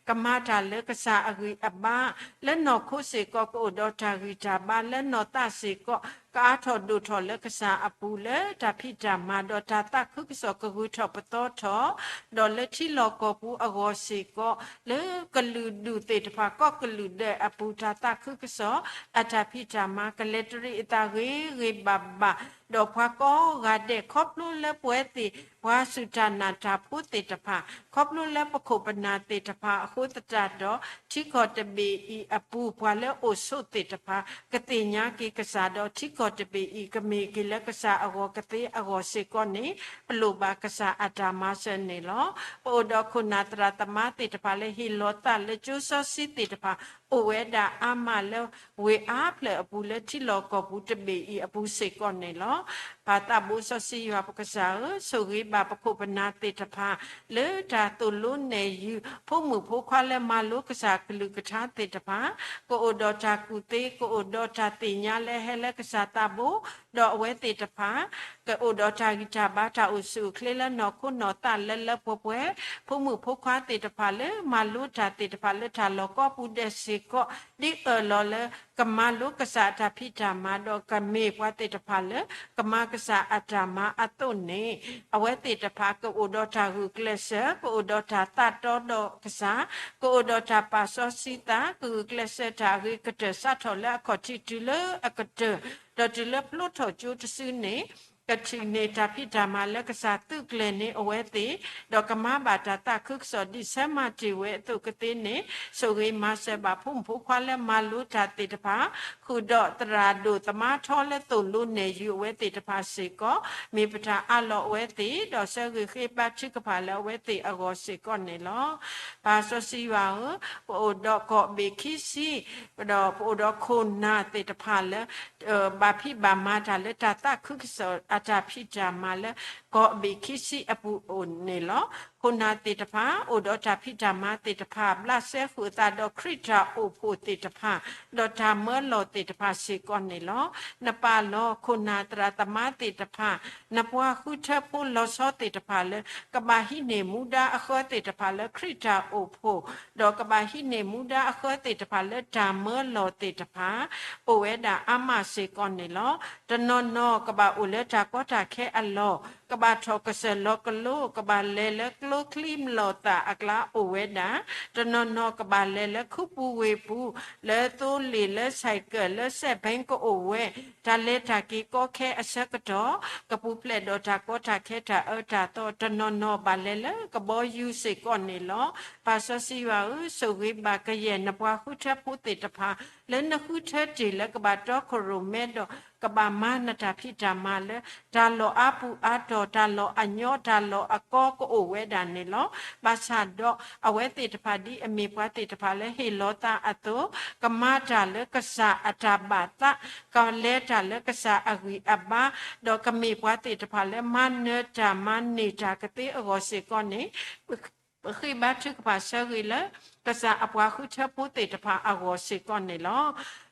ကမၤတၢ်လၢကစၢ်အဂံၢ်အဘါ လၢနီၢ်ခိစ့ၢ်ကီးကအိၣ်ဒီးတၢ်ဂံၢ်တၢ်ဘါ လၢနီၢ်သးစ့ၢ်ကီး ကအါထီၣ်ဒိၣ်ထီၣ်လၢကစၢ်အပူၤ လၢတၢ်ဖံးတၢ်မၤဒီးတၢ်သးခုကစီၣ်ကဂုၤထီၣ်ပသီထီၣ် ဒီးလၢထံလီၢ်ကီၢ်ပူၤအဂီၢ်စ့ၢ်ကီး လၢကလုာ်ဒူၣ်သ့ၣ်တဖၣ် ကီၢ်ကလုာ်ဒဲး အပူၤ တၢ်သးခုကစီၣ် အတၢ်ဖံးတၢ်မၤ ကလဲၤတရံးအသးဂ့ၤဂ့ၤဘၣ်ဘၣ်, ဒီးပှၤကိးဂၤဒဲး ခီဖျိလၢပဝဲသ့ၣ် ပှၤစူၢ်တၢ်နာ်တၢ်ဖိသ့ၣ်တဖၣ်, ခီဖျိလၢပခိၣ်ပနၢ်သ့ၣ်တဖၣ်အဃိသတးဒီး ထံကီၢ်တဘ့ၣ်အံၤအပူၤ ပှၤလၢအိၣ်ဆိးသ့ၣ်တဖၣ် ကသ့ၣ်ညါက့ၤကစၢ်ဒီး ထံကီၢ်တဘ့ၣ်အံၤ ကမ့ၢ်က့ၤလၢကစၢ်အဂီၢ်ကသ့အဂီၢ်စ့ၢ်ကီးန့ၣ် ပလိၣ်ဘၣ်ကစၢ်အတၢ်မၤစၢၤန့ၣ်လီၤ. ပအိၣ်ဒီးခိၣ်နၢ်သရၣ်သမါသ့ၣ်တဖၣ်လၢဟ့ၣ်လီၤသးလၢကၠိစီဆှံသ့ၣ်တဖၣ် အိၣ်ဝဲဒၣ်အါမးလၢဝ့ၢ်အါဖျၢၣ်အပူၤ လၢထံလီၢ်ကီၢ်ပူၤတဘ့ၣ်အံၤအပူၤစ့ၢ်ကီးန့ၣ်လီၤ. ပၢ်သးဘိစီဆှံယွၤပကစၢ်ဧၢ, ဆိၣ်ဂ့ၤဘၣ်ပခိၣ်ပနၢ်သ့ၣ်တဖၣ် လၢတၢ်သိၣ်လိနဲၣ်ယုာ် ဖိမုၣ်ဖိခွါလၢမၤလိကစၢ်ကလုၢ်ကထါသ့ၣ်တဖၣ်, ကအိၣ်ဒီးတၢ်ကူၣ်သ့, ကအိၣ်ဒီးတၢ်သ့ၣ်ညါလၢဟဲလၢကစၢ်သးဘိ, ဒီးအဝဲသ့ၣ်တဖၣ် ကအိၣ်ဒီးတၢ်ဂံၢ်တၢ်ဘါ တၢ်အိၣ်ဆူၣ်အိၣ်ချ့လၢနီၢ်ခိနီၢ်သးလၢလၢပှဲၤပှဲၤ, ဖိမုၣ်ဖိခွါသ့ၣ်တဖၣ်လၢမၤလိတၢ်သ့ၣ်တဖၣ်လၢတၢ်လီၢ်ကိးပူၤဒဲးစ့ၢ်ကီး ဒ်အၢၣ်လီၤလၢ ကမၤလိကစၢ်အတၢ်ဖံးတၢ်မၤ ဒီးကမ့ၢ်ပှၤသ့ၣ်တဖၣ်လၢ ကမၤကစၢ်အတၢ်မၤအသိးန့ၣ်, အဝဲသ့ၣ်တဖၣ်ကအိၣ်ဒီးတၢ်ဂုာ်ကျဲးစၢး, ကအိၣ်ဒီးတၢ်သးတီဒီးကစၢ်, ကအိၣ်ဒီးတၢ်ပာ်စီဆှံသး, ကဂုာ်ကျဲးစၢးတၢ်အဂ့ၤကတၢၢ် စးထီၣ်လၢအခီၣ်ထံးတုၤလၢအကတၢၢ်, ဒီးတုၤလၢဖျိထီၣ်ကၠိတစုန့ၣ် ကထံၣ်န့ၢ်တၢ်ဖံးတၢ်မၤလၢကစၢ်သုးကျဲၤန့ၢ်အဝဲသ့ၣ်, ဒီးကမၤဘၣ်တၢ်သးခုကစီၣ်ဒ်ဆၢမၤတ့ၢ်ဝဲအသိးကသ့န့ၣ်, ဆိၣ်ဂ့ၤမၤစၢၤဘၣ်ဖိမုၣ်ဖိခွါလၢမၤလိတၢ်သ့ၣ်တဖၣ်, ဃုာ်ဒီးသရၣ်ဒိၣ်သမါထီလၢသိၣ်လိနဲၣ်ယုာ်အဝဲသ့ၣ်တဖၣ်စ့ၢ်ကီး, မ့ၢ်ပတၢ်အးလီၤအဝဲသ့ၣ်, ဒီးဆၢဂ့ၤဃ့ဘါထုကဖၣ်လၢအဝဲသ့ၣ်အဂီၢ်စ့ၢ်ကီးန့ၣ်လီၤ. ပၢ်စီဆှံယွၤဧၢ, ပအိၣ်ဒီးကီၢ်ဘ့ၣ်ခံဆံ ဒီးပအိၣ်ဒီးခိၣ်နၢ်သ့ၣ်တဖၣ်လၢ ဘၣ်ဖံးဘၣ်မၤတၢ်လၢတၢ်သးခုကစီၣ်အတၢ်ဖံးတၢ်မၤလၢ ကီၢ်ဘ့ၣ်ခံဆံအပူၤအိၣ်န့ၣ်လီၤ. ခိၣ်နၢ်သ့ၣ်တဖၣ် အိၣ်ဒီးတၢ်ဖံးတၢ်မၤသ့ၣ်တဖၣ် ဘျးစဲဃုာ်အသးဒီးခရံာ်တၢ်အိၣ်ဖှိၣ်သ့ၣ်တဖၣ်, ဒီးတၢ်မၢလီၤသ့ၣ်တဖၣ်စ့ၢ်ကီးန့ၣ်လီၤ. နပာ်လီၤခိၣ်နၢ်သရၣ်သမါသ့ၣ်တဖၣ်, နပှၤဃုထၢဖိလီၤဆီသ့ၣ်တဖၣ်လၢ ကဘၣ်ဟံးန့ၢ်မူဒါအဃၢသ့ၣ်တဖၣ်လၢခရံာ်တၢ်အိၣ်ဖှိၣ်, ဒီးကဘၣ်ဟံးန့ၢ်မူဒါအဃၢသ့ၣ်တဖၣ်လၢတၢ်မၢလီၤသ့ၣ်တဖၣ် အိၣ်ဝဲဒၣ်အါမးစ့ၢ်ကီးန့ၣ်လီၤ. တနီၤနီၤကဘၣ်အိၣ်လၢတၢ်ကီတၢ်ခဲအလီၢ်, ကဘၣ်ထီၣ်ကစၢၢ်လီၤကလိ, ကဘၣ်လဲၤလၢကျိချံမျိာ်သၣ်အကျါအိၣ်ဝဲဒၣ်, တနီၤနီၤကဘၣ်လဲၤလၢခူပူၤဝ့ၢ်ပူၤ, လၢသိလ့ၣ်လၢဆဲးကၢၣ်လၢစဲးဘဲကအိၣ်ဝဲ, တၢ်လဲၤတၢ်က့ၤကီခဲအဆၢကတီၢ်, ကပူၤဖျဲးဒီးတၢ်ကီတၢ်ခဲတၢ်အၢတၢ်သီ, တနီၤနီၤဘၣ်လဲၤလၢကဘီယူၤစ့ၢ်ကီးန့ၣ်လီၤ. ပၢ်စီဆှံယွၤဧၢ, ဆိၣ်ဂ့ၤဘၣ်ကယဲၢ်နပှၤဃုထၢဖိသ့ၣ်တဖၣ် လၢနဃုထၢတ့ၢ်လၢကဘၣ်တီခိၣ်ရိၣ်မဲဒီး ကဘၣ်မၤနတၢ်ဖံးတၢ်မၤလၢ တၢ်လီၢ်အါပူၤအါတီၤ, တၢ်လီၢ်အညီ, တၢ်လီၢ်အကီကအိၣ်ဝဲဒၣ်န့ၣ်လီၤ. ဘၣ်ဆၣ်ဒီးအဝဲသ့ၣ်တဖၣ်ဒ်အမ့ၢ်ပှၤသ့ၣ်တဖၣ်လၢဟ့ၣ်လီၤသးအသိး, ကမၤတၢ်လၢကစၢ်အတၢ်ဘၣ်သး, ကလဲၤတၢ်လၢကစၢ်အဂံၢ်အဘါ, ဒီးကမ့ၢ်ပှၤသ့ၣ်တဖၣ်လၢမၤနၢၤတၢ်မၤန့ၢ်တၢ်ကသ့အဂီၢ်စ့ၢ်ကီးန့ၣ် ဃ့ဘါထုကဖၣ်ဆၢဂ့ၤလၢ ကစၢ်အပှၤဃုထၢဖိသ့ၣ်တဖၣ်အဂီၢ်စ့ၢ်ကီးန့ၣ်လီၤ.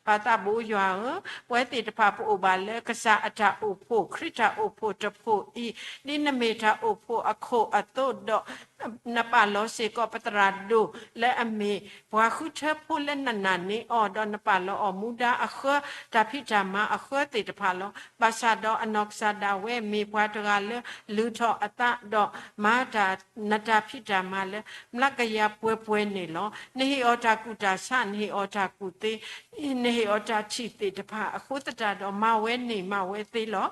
ပၢ်သးဘိယွၤဧၢ, ပဝဲသ့ၣ်တဖၣ်ပအိၣ်ဘၣ်လၢကစၢ်အတၢ်အိၣ်ဖှိၣ်, ခရံာ်တၢ်အိၣ်ဖှိၣ်တဖှိၣ်အံၤ, ဒ်နမ့ၢ်တၢ်အိၣ်ဖှိၣ်အခိၣ်အသိးဒီး နပာ်လီၤစ့ၢ်ကီးပသရၣ်ဒိၣ်လၢအမ့ၢ်ပှၤဃုထၢဖိလၢနနာ်န့ၢ်အီၤ, ဒီးနပာ်လီၤအီၤမူဒါအဃၢ, တၢ်ဖံးတၢ်မၤအဃၢသ့ၣ်တဖၣ်လီၤ. ဘၣ်ဆၣ်ဒီးအနီၢ်ကစၢ်ဒၣ်ဝဲမ့ၢ်ပှၤတဂၤလၢလုၢ်ထီၣ်အသးဒီးမၤတၢ် နတၢ်ဖံးတၢ်မၤလၢ မျးကယၤပှဲၤပှဲၤန့ၣ်လီၤ. နဟ့ၣ်အီၤတၢ်ကူၣ်တၢ်ဆး, နဟ့ၣ်အီၤတၢ်ကူၣ်သ့, နဟ့ၣ်အီၤတၢ်ထံၣ်သ့ၣ်တဖၣ်အဃိသတးဒီး မၤဝဲန့ၢ်မၤဝဲသ့လီၤ.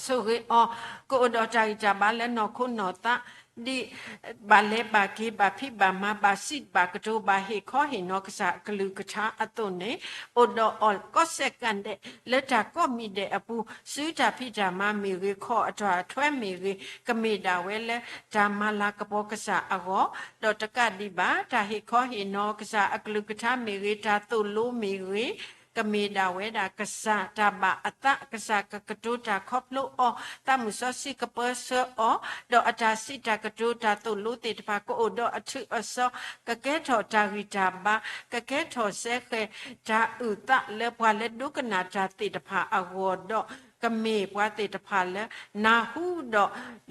ဆိၣ်ဂ့ၤအီၤ, ကအိၣ်ဒီးတၢ်ဂံၢ်တၢ်ဘါလၢနီၢ်ခိနီၢ်သး, ဒ်ဘၣ်လဲၤဘၣ်က့ၤ, ဘၣ်ဖံးဘၣ်မၤ, ဘၣ်စံးဘၣ်ကတိၤ, ဘၣ်ဟ့ၣ်ခီဟ့ၣ်နီၤကစၢ်အကလုၢ်ကထါအသိးန့ၣ်, အိၣ်ဒီးအီၤကိးစဲးကၣ်ဒဲး လၢတၢ်ကိးမံၤဒဲးအပူၤ, စုတၢ်ဖံးတၢ်မၤမ့ၢ်ဂ့ၤ, ခီၣ်အတၢ်ထွဲမ့ၢ်ဂ့ၤ, ကမ့ၢ်ဒၣ်ဝဲလၢတၢ်မၤလၤကပီၤကစၢ်အဂီၢ်, ဒီးတကးဒံးဘၣ် တၢ်ဟ့ၣ်ခီဟ့ၣ်နီၤကစၢ်အကလုၢ်ကထါမ့ၢ်ဂ့ၤ, တၢ်သိၣ်လိမ့ၢ်ဂ့ၤ, ကမ့ၢ်ဒၣ်ဝဲဒၣ်ကစၢ်တၢ်ဘၣ်အသး, ကစၢ်ကကတိၤတၢ်ခီဖျိအီၤ, သးမုၢ်စီဆှံကပၢဆှၢအီၤ, ဒီးအတၢ်စံးတၢ်ကတိၤတၢ်သိၣ်လိသ့ၣ်တဖၣ် ကအိၣ်ဒီးအထုးအစီ, ကကဲထီၣ်တၢ်ဂံၢ်တၢ်ဘါ, ကကဲထီၣ်စဲဃဲၤတၢ်အုၣ်သးလၢပှၤလၢဒိကနၣ်တၢ်သ့ၣ်တဖၣ်အဂီၢ်ဒီး ကမ့ၢ်ပှၤသ့ၣ်တဖၣ်လၢ နၢ်ဟူဒီး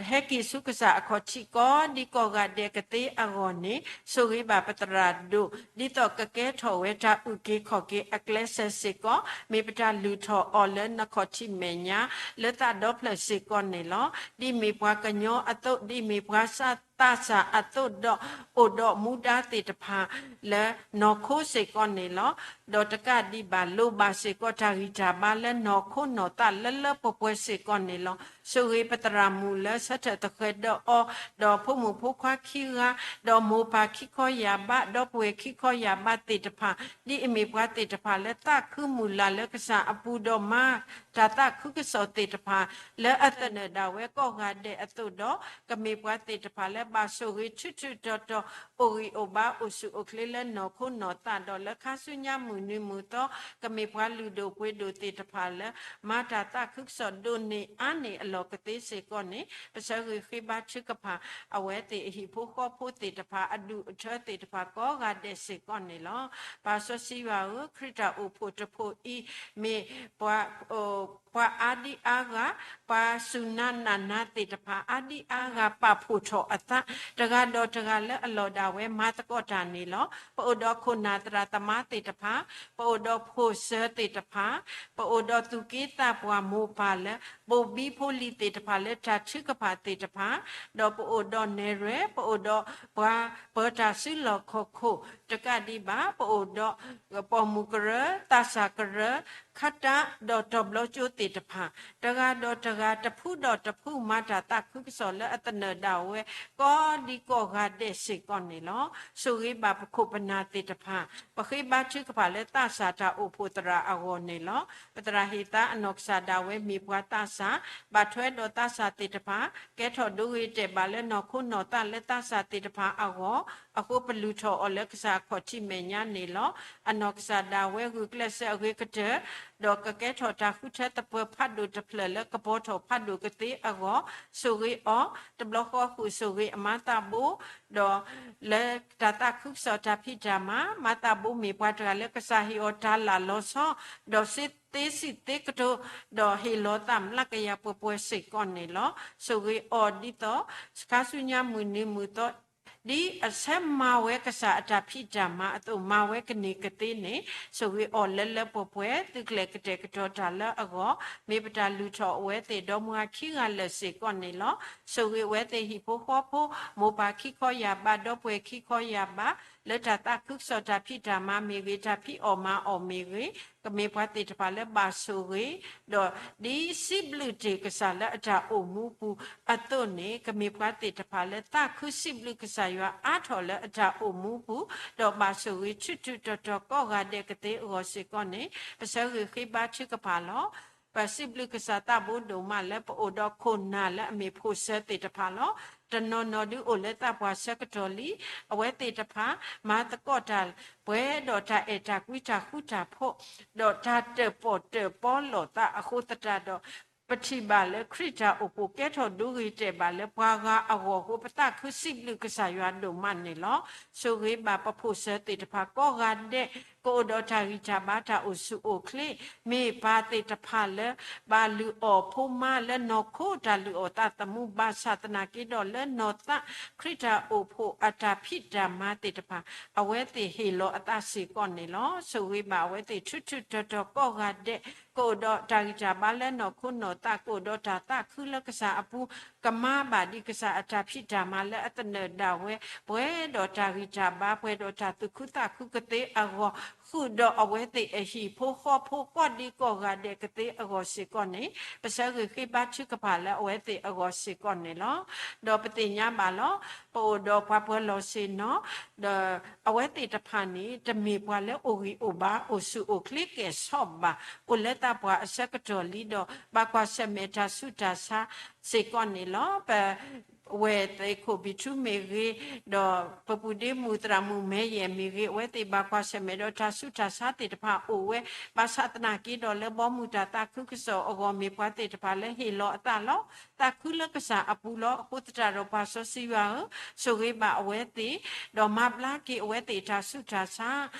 ဟဲက့ၤဆူကစၢ်အခီၣ်ထံးကိးဒံကိးဂၤဒဲးကသ့အဂီၢ်န့ၣ်, ဆိၣ်ဂ့ၤဘၣ်ပသရၣ်ဒိၣ် ဒ်သိးကကဲထီၣ်ဝဲတၢ်အုၣ်က့ၤခီၣ်က့ၤအကျဲးစၢးစ့ၢ်ကီး, မ့ၢ်ပတၢ်လုၢ်ထီၣ်အီၤလၢနခီၣ်ထံးမဲာ်ညါ လၢသးဒီဖျၢၣ်စ့ၢ်ကီးန့ၣ်လီၤ. ဒ်မ့ၢ်ပှၤကညီအသိး, ဒ်မ့ၢ်ပှၤစၢ သးစၢ်အသိးဒီး အိၣ်ဒီးမူဒါသ့ၣ်တဖၣ်လၢနီၢ်ခိစ့ၢ်ကီးန့ၣ်လီၤ. ဒီးတကးဒံးဘၣ် လိၣ်ဘၣ်စ့ၢ်ကီးတၢ်ဂံၢ်တၢ်ဘါလၢနီၢ်ခိနီၢ်သးလၢလၢပှဲၤပှဲၤစ့ၢ်ကီးန့ၣ်လီၤ. ဆိၣ်ဂ့ၤပသရၣ်မုၣ်လၢဆၢထၢၣ်သဃဲၤဒီးအီၤ, ဒီးဖိမုၣ်ဖိခွါခံဂၤ, ဒီးမိၢ်ပၢ်ခံခီယၢ်ဘး, ဒီပုၢ်ဝဲၢ်ခံခီယၢ်ဘးသ့ၣ်တဖၣ်, ဒ်အမ့ၢ်ပှၤသ့ၣ်တဖၣ်လၢသးခုမုၢ်လၢ်လၢကစၢ်အပူၤဒီးမၤတၢ်သးခုကစီၣ်သ့ၣ်တဖၣ် လၢအသနၢၣ်ဒၣ်ဝဲကိးဂၤဒဲးအသိးဒီး, ကမ့ၢ်ပှၤသ့ၣ်တဖၣ်လၢဘၣ်ဆိၣ်ဂ့ၤထူးထူးတီၤတီၤ, အိၣ်ဂံၢ်အိၣ်ဘါအိၣ်ဆူၣ်အိၣ်ချ့လၢနီၢ်ခိနီၢ်သးဒီးလၢခါဆူညါမုၢ်နံၤမုၢ်သီ, ကမ့ၢ်ပှၤလုၢ်ဒိၣ်ပှ့ၤဒိၣ်သ့ၣ်တဖၣ်လၢ မၤတၢ်သးခုကစီၣ်ဒိၣ်န့ၢ်အါန့ၢ်အလီၢ်ကသ့စ့ၢ်ကီးန့ၣ်, ပဆၢဂ့ၤဃ့ဘါထုကဖၣ် အဝဲသ့ၣ်အဟံၣ်ဖိဃီဖိသ့ၣ်တဖၣ် အဒူၣ်အထၢသ့ၣ်တဖၣ်ကိးဂၤဒဲးစ့ၢ်ကီးန့ၣ်လီၤ. ပၢ်စီဆှံယွၤဧၢ, ခရံာ်တၢ်အိၣ်ဖှိၣ်တဖှိၣ်အံၤ မ့ၢ်ပှၤ ပှၤအါဒံအါဂၤ, ပှၤစူၢ်နၤနာ်နၤသ့ၣ်တဖၣ် အါဒံအါဂၤပာ်ဖှိၣ်ထီၣ်အသး, တဂၤဒီးတဂၤလၢအလီၢ်ဒၣ်ဝဲမၤသကိးတၢ်န့ၣ်လီၤ. ပအိၣ်ဒီးခိၣ်နၢ်သရၣ်သမါသ့ၣ်တဖၣ်, ပအိၣ်ဒီးဖိၣ်စၢၤသ့ၣ်တဖၣ်, ပအိၣ်ဒီးသူၣ်က့သးပှၢ်မိၢ်ပၢ်လၢ ဘိၣ်ဘံဖိလံၤသ့ၣ်တဖၣ်လၢတၢ်ထုကဖၣ်သ့ၣ်တဖၣ်, ဒီးပအိၣ်ဒီးနဲၣ်ရွဲၣ်, ပအိၣ်ဒီးပှၤပၢၤတၢ်စုလီၢ်ခီၣ်ခိၣ်, တကးဒံးဘၣ် ပအိၣ်ဒီး ပိာ်မုၣ်ကရၢ, သးစၢ်ကရၢ, ခါတၢ်, ဒီးတီၤဘျီကၠိသ့ၣ်တဖၣ်, တဂၤဒီးတဂၤ တဖုဒီးတဖု မၤတၢ်သးခုကစီၣ်လၢအသနၢၣ်ဒၣ်ဝဲ ကိးဒံကိးဂၤဒဲးစ့ၢ်ကီးန့ၣ်လီၤ. ဆိၣ်ဂ့ၤဘၣ်ပခိၣ်ပနၢ်သ့ၣ်တဖၣ်, ပဃ့ဘါထုကဖၣ်လၢသးစၢ်တၢ်အိၣ်ဖှိၣ်သရၣ်အဂီၢ်န့ၣ်လီၤ. ပသရၣ်ဟ့ၣ်သါအနီၢ်ကစၢ်ဒၣ်ဝဲမ့ၢ်ပှၤသးစၢ်, ဘၣ်ထွဲဒီးသးစၢ်သ့ၣ်တဖၣ်, ကဲထီၣ်ဒိဂ့ၤတဲာ်ဘၣ်လၢနီၢ်ခိနီၢ်သးလၢသးစၢ်သ့ၣ်တဖၣ်အဂီၢ်, အဃိပလုၢ်ထီၣ်အီၤလၢကစၢ်အခီၣ်ထံးမဲာ်ညါန့ၣ်လီၤ. အနီၢ်ကစၢ်ဒၣ်ဝဲဂုာ်ကျဲးစၢးအဂ့ၤကတၢၢ်, ဒီးကကဲထီၣ်တၢ်ဃုထၢသပၢၤဖးဒိၣ်တဖျၢၣ်လၢကပီၤထီၣ်ဖးဒိၣ်ကသ့အဂီၢ်, ဆိၣ်ဂ့ၤအီၤ, တဘျီဃီဃုာ်ဆိၣ်ဂ့ၤအမါသးဘိ, ဒီးလၢတၢ်သးခုကစီၣ်တၢ်ဖံးတၢ်မၤ, မါသးဘိမ့ၢ်ပှၤတဂၤလၢကစၢ်ဟ့ၣ်အီၤတၢ်လၢလီၤဆီ, ဒီးစ့သ့စံးသ့ကတိၤ, ဒီးဟ့ၣ်လီၤသးမျးကယၤပှဲၤပှဲၤစ့ၢ်ကီးန့ၣ်လီၤ. ဆိၣ်ဂ့ၤအီၤဒ်သိး ခါဆူညါမုၢ်နံၤမုၢ်သီ ဒ်အဆၢမၤဝဲကစၢ်အတၢ်ဖံးတၢ်မၤအသိး မၤဝဲကန့ၢ်ကသ့န့ၣ်, ဆိၣ်ဂ့ၤအီၤလၢလၢပှဲၤပှဲၤ သုးကျဲၤကတဲာ်ကတီၤတၢ်လၢအဂီၢ်, မ့ၢ်ပတၢ်လုၢ်ထီၣ်အဝဲသ့ၣ်ဒီမါဝၤခံဂၤလၢာ်စ့ၢ်ကီးန့ၣ်လီၤ. ဆိၣ်ဂ့ၤအဝဲသ့ၣ်ဟံၣ်ဖိဃီဖိ, မိၢ်ပၢ်ခံခီယၢ်ဘး, ဒီပုၢ်ဝဲၢ်ခံခီယၢ်ဘး, လၢတၢ်သးခုကစီၣ်တၢ်ဖံးတၢ်မၤမ့ၢ်ဂ့ၤ, တၢ်ဖံးအီၣ်မၤအီၣ်မ့ၢ်ဂ့ၤ, ကမ့ၢ်ပှၤသ့ၣ်တဖၣ်လၢဘၣ်ဆိၣ်ဂ့ၤ, ဒီးဒ်စံးဘျုးတ့ၢ်ကစၢ်လၢအတၢ်အိၣ်မူပူၤအသိးန့ၣ်, ကမ့ၢ်ပှၤသ့ၣ်တဖၣ်လၢသးခုစံးဘျုးကစၢ်ယွၤအါထီၣ်လၢအတၢ်အိၣ်မူပူၤ, ဒီးဘၣ်ဆိၣ်ဂ့ၤထူးထူးတီၤတီၤကိးဂၤဒဲးကသ့အဂီၢ်စ့ၢ်ကီးန့ၣ်, ပဆၢဂ့ၤဃ့ဘါထုကဖၣ်လီၤ. ပစံးဘျုးကစၢ်သးဘိဒိၣ်မးလၢပအိၣ်ဒီးခိၣ်နၢ်လၢအမ့ၢ်ဖိၣ်စၢၤသ့ၣ်တဖၣ်လီၤ. တနီၤနီၤဒုးအိၣ်လၢသးပှၢ်ဆၢကတီၢ်လံ, အဝဲသ့ၣ်တဖၣ် မၤသကိးတၢ် ပှဲၤဒီးတၢ်အဲၣ်တၢ်ကွံတၢ်ဃူတၢ်ဖိး, ဒီးတၢ်တၢၣ်ပီၣ်တၢၣ်ပီလီၢ်သးအဃိသတးဒီး, ပထံၣ်ဘၣ်လၢခရံာ်တၢ်အိၣ်ဖှိၣ်ကဲထီၣ်ဒိဂ့ၤတဲာ်ဘၣ်လၢပှၤဂၤအဂီၢ်အဃိ ပသးခုစံးဘျုးကစၢ်ယွၤဒိၣ်မးန့ၣ်လီၤ. ဆိၣ်ဂ့ၤဘၣ်ပဖိၣ်စၢၤသ့ၣ်တဖၣ်ကိးဂၤဒဲး, ကအိၣ်ဒီးတၢ်ဂံၢ်တၢ်ဘါတၢ်အိၣ်ဆူၣ်အိၣ်ချ့, မ့ၢ်ပၢ်သ့ၣ်တဖၣ်လၢ ဘၣ်လုၢ်အီၣ်ဖိမါလၢနီၢ်ခိတၢ်လုၢ်အီၣ်သးသမူ ဘၣ်ဆၣ်သနာ်က့ဒီးလၢနီၢ်သး ခရံာ်တၢ်အိၣ်ဖှိၣ်အတၢ်ဖံးတၢ်မၤသ့ၣ်တဖၣ် အဝဲသ့ၣ်ဟ့ၣ်လီၤအသးစ့ၢ်ကီးန့ၣ်လီၤ. ဆိၣ်ဂ့ၤဘၣ်အဝဲသ့ၣ်ထူးထူးတီၤတီၤကိးဂၤဒဲး, ကအိၣ်ဒီးတၢ်ဂံၢ်တၢ်ဘါလၢနီၢ်ခိနီၢ်သး, ကအိၣ်ဒီးတၢ်သးခုလၢကစၢ်အပူၤ, ကမၤဘၣ်ဒံးကစၢ်အတၢ်ဖံးတၢ်မၤလၢအသနၢၣ်ဒၣ်ဝဲ, ပှဲၤဒီးတၢ်ဂံၢ်တၢ်ဘါ, ပှဲၤဒီးတၢ်သူၣ်ခုသးခုကသ့အဂီၢ်, ဃုာ်ဒီးအဝဲသ့ၣ်အဟံၣ်ဖိဃီဖိကိးဒံကိးဂၤဒဲးကသ့အဂီၢ်စ့ၢ်ကီးန့ၣ်, ပဆၢဂ့ၤဃ့ဘါထုကဖၣ်လၢအဝဲသ့ၣ်အဂီၢ်စ့ၢ်ကီးန့ၣ်လီၤ. ဒီးပသ့ၣ်ညါဘၣ်လီၤ, ပအိၣ်ဒီးပှၤပၢၤလီၢ်ဆ့ၣ်နီၤ, ဒီးအဝဲသ့ၣ်တဖၣ်န့ၣ် တမ့ၢ်ပှၤလၢအိၣ်ဂံၢ်အိၣ်ဘါ အိၣ်ဆူၣ်အိၣ်ချ့ကဲၣ်ဆိးဘၣ်, အိၣ်လၢသးပှၢ်အဆၢကတီၢ်လံဒီး ဘၣ်ကွၢ်ဆၢၣ်မဲာ်တၢ်ဆူးတၢ်ဆါစ့ၢ်ကီးန့ၣ်လီၤ. ပ ဝဲၢ်သ့ၣ်ခိၣ်ဘံၣ်ထူမ့ၢ်ဂ့ၤ, ဒီးပပူၤဒ့မုၣ်သရၣ်မုၣ်မဲယဲၢ်မ့ၢ်ဂ့ၤ, အဝဲသ့ၣ်ဘၣ်ကွၢ်ဆၢၣ်မဲာ်ဒီးတၢ်ဆူးတၢ်ဆါသ့ၣ်တဖၣ်အိၣ်ဝဲ, ဘၣ်ဆၣ်သနာ်က့ဒီးလၢဘီမုၢ်တၢ်သးခုကစီၣ်အဂီၢ် မ့ၢ်ပှၤသ့ၣ်တဖၣ်လၢဟ့ၣ်လီၤအသးလီၤ. သးခုလၢကစၢ်အပူၤလီၤ. အဃိသတးဒီးပၢ်စီဆှံယွၤဧၢ, ဆိၣ်ဂ့ၤဘၣ်အဝဲသ့ၣ်, ဒီးမၤဘျါက့ၤအဝဲသ့ၣ်တၢ်ဆူးတၢ်ဆါ,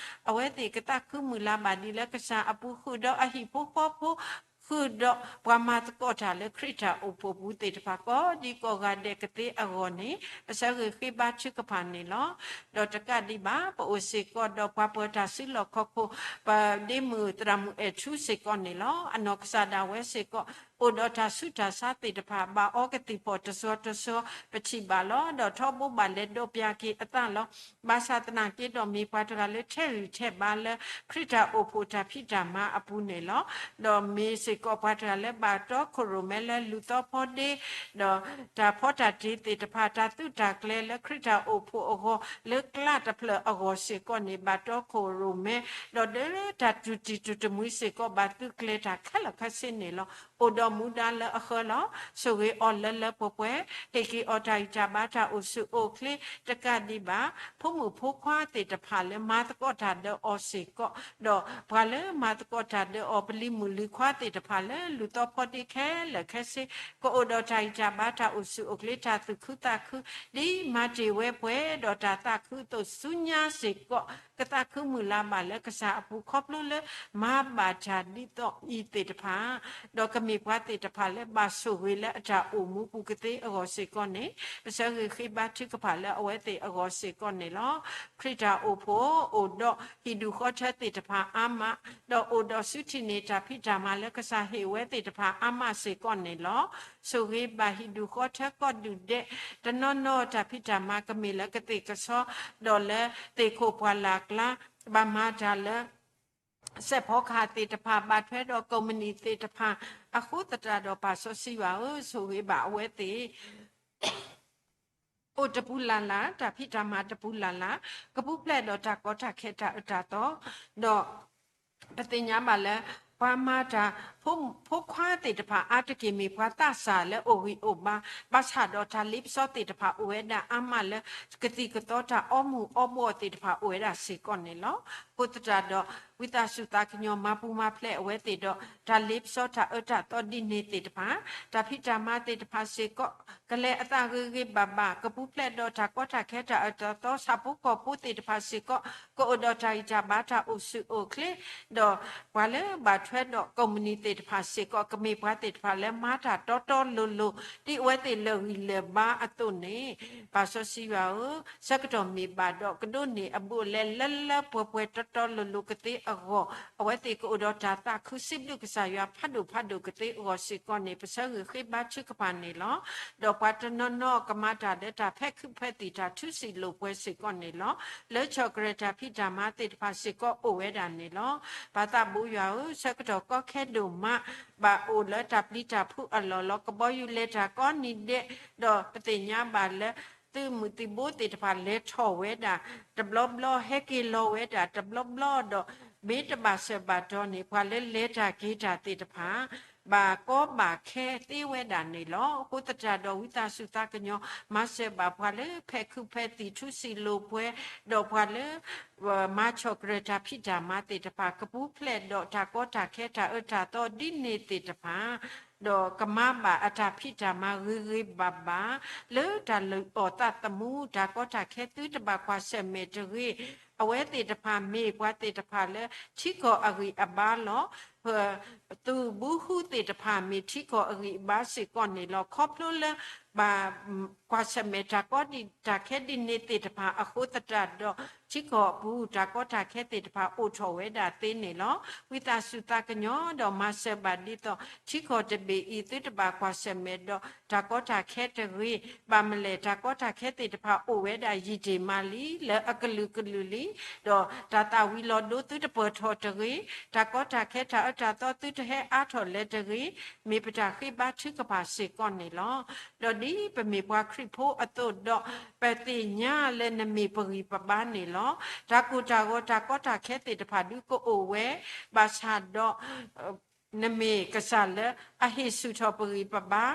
အဝဲသ့ၣ်ကသးခုမုၢ်လၢ်ဘၣ်ဒံးလၢကစၢ်အပူၤ ဃုာ်ဒီးအဟံၣ်ဖိဃီဖိ ဃုာ်ဒီးပှၤမၤသကိးတၢ်လၢခရံာ်တၢ်အိၣ်ဖှိၣ်ပူၤသ့ၣ်တဖၣ် ကိးဒံကိးဂၤဒဲးကသ့အဂီၢ်န့ၣ်, ပဆၢဂ့ၤဃ့ဘါထုကဖၣ်န့ၣ်လီၤ. ဒီးတကးဒံးဘၣ် ပအိၣ်စ့ၢ်ကီးဒီးပှၤပၢၤတၢ်စုလီၢ်ခီၣ်ခိၣ်, ပဒ့မုၣ်သရၣ်မုၣ်အဲၣ်ထူစ့ၢ်ကီးန့ၣ်လီၤ. အနီၢ်ကစၢ်ဒၣ်ဝဲစ့ၢ်ကီး အိၣ်ဒီးတၢ်ဆူးတၢ်ဆါသ့ၣ်တဖၣ် ဘၣ်အီကသံၣ်ဖီၣ်တစိၤတစိၤ ပထံၣ်ဘၣ်လီၤ. ဒီးထီဘိဘၣ်လဲၤဒိးပၠးက့ၤအသးလီၤ. ဘၣ်ဆၣ်သနာ်က့ဒီး မ့ၢ်ပှၤတဂၤလၢထဲးဂံၢ်ထဲးဘါလၢ ခရံာ်တၢ်အိၣ်ဖှိၣ်တၢ်ဖံးတၢ်မၤအပူၤန့ၣ်လီၤ. ဒီးမ့ၢ်စ့ၢ်ကီးပှၤတဂၤလၢဘၣ်တီခိၣ်ရိၣ်မဲလၢလူၤသီဖီဒ့ ဒီးတၢ်ဖီတၢ်တ့သ့ၣ်တဖၣ် တၢ်သုးတၢ်ကျဲၤလၢခရံာ်တၢ်အိၣ်ဖှိၣ်အဂီၢ် လၢကျးတဖျၢၣ်အဂီၢ်စ့ၢ်ကီးန့ၣ် ဘၣ်တီခိၣ်ရိၣ်မဲ, ဒီးလၢတၢ်တူၢ်တံၢ်တူၢ်တမှံၤစ့ၢ်ကီး ဘၣ်သုးကျဲၤတၢ်ခဲလၢာ်ခဲဆ့န့ၣ်လီၤ. အိၣ်ဒီးမူဒါလၢအဃၢလီၤ. ဆိၣ်ဂ့ၤအီၤလၢလၢပှဲၤပှဲၤ, ဟ့ၣ်က့ၤအီၤတၢ်ဂံၢ်တၢ်ဘါတၢ်အိၣ်ဆူၣ်အိၣ်ချ့တကးဒံးဘၣ် ဖိမုၣ်ဖိခွါသ့ၣ်တဖၣ်လၢမၤသကိးတၢ်ဒီးအီၤစ့ၢ်ကီး, ဒီးပှၤလၢမၤသကိးတၢ်ဒီးအီၤ ပလံၤမုၣ်လံၤခွါသ့ၣ်တဖၣ်လၢလူၤသီဖီဒ့ခဲလၢာ်ခဲဆ့ ကအိၣ်ဒီးတၢ်ဂံၢ်တၢ်ဘါတၢ်အိၣ်ဆူၣ်အိၣ်ချ့ တၢ်သူၣ်ခုသးခု ဒ်မၤတ့ၢ်ဝဲပှဲၤဒီးတၢ်သးခုအသိး ဆူညါစ့ၢ်ကီး ကသးခုမုၢ်လၢ်ဘၣ်လၢကစၢ်အပူၤ ခီဖျိလၢမၤဘၣ်တၢ်ဒ်သိးအံၤသ့ၣ်တဖၣ် ဒီးကမ့ၢ်ပှၤသ့ၣ်တဖၣ်လၢဘၣ်ဆိၣ်ဂ့ၤလၢအတၢ်အိၣ်မူပူၤကသ့အဂီၢ်စ့ၢ်ကီးန့ၣ် ပဆၢဂ့ၤဃ့ဘါထုကဖၣ်လၢအဝဲသ့ၣ်အဂီၢ်စ့ၢ်ကီးန့ၣ်လီၤ. ခရံာ်တၢ်အိၣ်ဖှိၣ်အိၣ်ဒီးဟံၣ်ဒူၣ်ဃီထၢသ့ၣ်တဖၣ်အါမး, ဒီးအိၣ်ဒီးဆူထံၣ်န့ၢ်တၢ်ဖံးတၢ်မၤလၢကစၢ်ဟ့ၣ်ဝဲသ့ၣ်တဖၣ်အါမးစ့ၢ်ကီးန့ၣ်လီၤ. ဆိၣ်ဂ့ၤဘၣ်ဟံၣ်ဒူၣ်ဃီထၢကီၢ်ဒူၣ်ဒဲး တနီၤနီၤတၢ်ဖံးတၢ်မၤကမ့ၢ်လၢကသ့ၣ်ကဆီ ဒီးလၢသ့ၣ်ခိၣ်ပှၢ်လၢ်ကျါ ဘၣ်မၤတၢ်လၢ စဲးဖီကဟၣ်သ့ၣ်တဖၣ် ဘၣ်ထွဲဒီးကိးမုၢ်နံၤသ့ၣ်တဖၣ် အဃိသတးဒီးပၢ်စီဆှံယွၤဧၢ, ဆိၣ်ဂ့ၤဘၣ်အဝဲသ့ၣ် အိၣ်တပူၤလၢ်လၢ်, တၢ်ဖံးတၢ်မၤတပူၤလၢ်လၢ်, ကပူၤဖျဲးဒီးတၢ်ကီတၢ်ခဲတၢ်အၢတၢ်သီ, ဒီးပသ့ၣ်ညါဘၣ်လၢ ပှၤမၤတၢ် ဖိခွါသ့ၣ်တဖၣ်အါတက့ၢ်မ့ၢ်ပှၤသးစၢ်လၢအိၣ်ဂံၢ်အိၣ်ဘါ, ဘၣ်ဆၣ်ဒီးတၢ်လ့ပစီသ့ၣ်တဖၣ်အိၣ်ဝဲဒၣ်အါမးလၢ ကသံၣ်ကသီတၢ်အီမူၤအီဘှီၣ်သ့ၣ်တဖၣ်အိၣ်ဝဲဒၣ်စ့ၢ်ကီးန့ၣ်လီၤ. အဃိသတးဒီး ဝံသးစူၤသးကညီၤမၤပူၤမၤဖျဲးအဝဲသ့ၣ်ဒီး တၢ်လ့ပစီတၢ်အၢတၢ်သီဒ်န့ၣ်သ့ၣ်တဖၣ်, တၢ်ဖံးတၢ်မၤသ့ၣ်တဖၣ်စ့ၢ်ကီး ကလဲၤအသးဂ့ၤဂ့ၤဘၣ်ဘၣ်, ကပူၤဖျဲးဒီးတၢ်ကီတၢ်ခဲတၢ်အၢတၢ်သီ ဆၣ်ဖိကီၢ်ဖိသ့ၣ်တဖၣ်စ့ၢ်ကီး ကအိၣ်ဒီးတၢ်ဂံၢ်တၢ်ဘါတၢ်အိၣ်ဆူၣ်အိၣ်ချ့, ဒီးပှၤလၢဘၣ်ထွဲဒီးကိးမုၢ်နံၤသ့ၣ်တဖၣ်စ့ၢ်ကီး ကမ့ၢ်ပှၤသ့ၣ်တဖၣ်လၢမၤတၢ်တီတီလိၤလိၤ ဒ်အဝဲသ့ၣ်လၢာ်ဂံၢ်လၢာ်ဘါအသိးန့ၣ် ပၢ်စီဆှံယွၤဧၢ, ဆၢကတီၢ်မ့ၢ်ဘၣ်ဒီး ကဒိးန့ၢ်အဘူးအလဲလၢလၢပှဲၤပှဲၤတီတီလိၤလိၤကသ့အဂီၢ်, အဝဲသ့ၣ်ကအိၣ်ဒီးတၢ်သးခုစံးဘျုးကစၢ်ယွၤဖးဒိၣ်ဖးဒိၣ်ကသ့အဂီၢ်စ့ၢ်ကီးန့ၣ် ပဆၢဂ့ၤဃ့ဘါထုကဖၣ်န့ၣ်လီၤ. ဒီးပှၤတနီၤနီၤကမၤတၢ်လၢတၢ်ဖဲးခုးဖဲးသံၣ်တၢ်ထူစံာ်လိာ်ပှဲၤစ့ၢ်ကီးန့ၣ်လီၤ. လၢဆီၣ်ကရၢၢ်တၢ်ဖံးတၢ်မၤသ့ၣ်တဖၣ်စ့ၢ်ကီးအိၣ်ဝဲဒၣ်န့ၣ်လီၤ. ပၢ်သးဘိယွၤဧၢ, ဆၢကတီၢ်ကီခဲဒိၣ်မး ဘၣ်အိၣ်လၢတၢ်ပျံၤတၢ်ဖုးအလီၢ်လီၤ. ကဘီယူၤလဲၤတၢ်ကိးနံၤဒဲး, ဒီးပသ့ၣ်ညါဘၣ်လၢ သုးမုၢ်သံၣ်ဘိသ့ၣ်တဖၣ်လဲၤထီၣ်ဝဲဒၣ်တဘျီဘျီ, ဟဲက့ၤလီၤဝဲဒၣ်တဘျီဘျီဒီး မ့ၢ်တဘၣ်ဆၢဘၣ်တီန့ၣ် ပှၤလၢလဲၤတၢ်က့ၤတၢ်သ့ၣ်တဖၣ် ဘၣ်ကီဘၣ်ခဲသ့ဝဲဒၣ်န့ၣ်လီၤ. အဃိသတးဒီးဝံသးစူၤသးကညီၤ မၤစၢၤဘၣ်ပှၤလၢဖဲးခုးဖဲးသံၣ်ထူစံာ်လိာ်ပှဲၤ, ဒီးပှၤလၢ မၤဆီၣ်ကရၢၢ်တၢ်ဖံးတၢ်မၤသ့ၣ်တဖၣ် ကပူၤဖျဲးဒီးတၢ်ကီတၢ်ခဲတၢ်အၢတၢ်သီဒ်န့ၣ်သ့ၣ်တဖၣ် ဒီးကမၤဘၣ်အတၢ်ဖံးတၢ်မၤဂ့ၤဂ့ၤဘၣ်ဘၣ် လၢတၢ်လုၢ်အီၣ်သးသမူ တၢ်ကီတၢ်ခဲသုတဘၣ်ကွၢ်ဆၢၣ်မဲာ်တဂ့ၤ. အဝဲသ့ၣ်တဖၣ်မ့ၢ်ပှၤသ့ၣ်တဖၣ်လၢထံကီၢ်အဂံၢ်အဘါလီၤ. ပသုးဘူးဟုသ့ၣ်တဖၣ်မ့ၢ်ထံကီၢ်အဂံၢ်အဘါစ့ၢ်ကီးန့ၣ်လီၤ. ခီဖျိလၢ ဘၣ်ကွၢ်ဆၢၣ်မဲာ်တၢ်ကီတၢ်ခဲဒ်န့ၣ်သ့ၣ်တဖၣ်အဃိသတးဒီး ထံကီၢ်အပူၤ တၢ်ကီတၢ်ခဲသ့ၣ်တဖၣ်အိၣ်ထီၣ်ဝဲဒၣ်သ့န့ၣ်လီၤ. ဝံသးစူၤသးကညီၤဒီးမၤစၢၤဘၣ်ဒ်သိး ထံကီၢ်တဘ့ၣ်အံၤ သုတဘၣ်ကွၢ်ဆၢၣ်မဲာ်ဒီးတၢ်ကီတၢ်ခဲတဂ့ၤ. ဘၣ်မလဲၣ်တၢ်ကီတၢ်ခဲသ့ၣ်တဖၣ်အိၣ်ဝဲဒၣ်ယံာ်တ့ၢ်မးလံ လၢအကလုာ်ကလုာ်လံ ဒီးတၢ်သၣ်ဝံၤလီၤဒိသုတပၢၢ်ထီၣ်တဂ့ၤ. တၢ်ကီတၢ်ခဲတၢ်အၢတၢ်သီသုတဟဲအါထီၣ်လၢၤတဂ့ၤ. မ့ၢ်ပတၢ်ဃ့ဘါထုကဖၣ်စ့ၢ်ကီးန့ၣ်လီၤ. ဒီးဒ်ပမ့ၢ်ပှၤခရံာ်ဖိအသိးဒီး ပသ့ၣ်ညါလၢနမ့ၢ်ပဂံၢ်ပဘါန့ၣ်လီၤ. တၢ်ကိၢ်တၢ်ဂီၤတၢ်ကီတၢ်ခဲသ့ၣ်တဖၣ်ဒုးကအိၣ်ဝဲ, ဘၣ်ဆၣ်ဒီး နမ့ၢ်ကစၢ်လၢအဟ့ၣ်ဆူၣ်ထီၣ်ပဂံၢ်ပဘါ,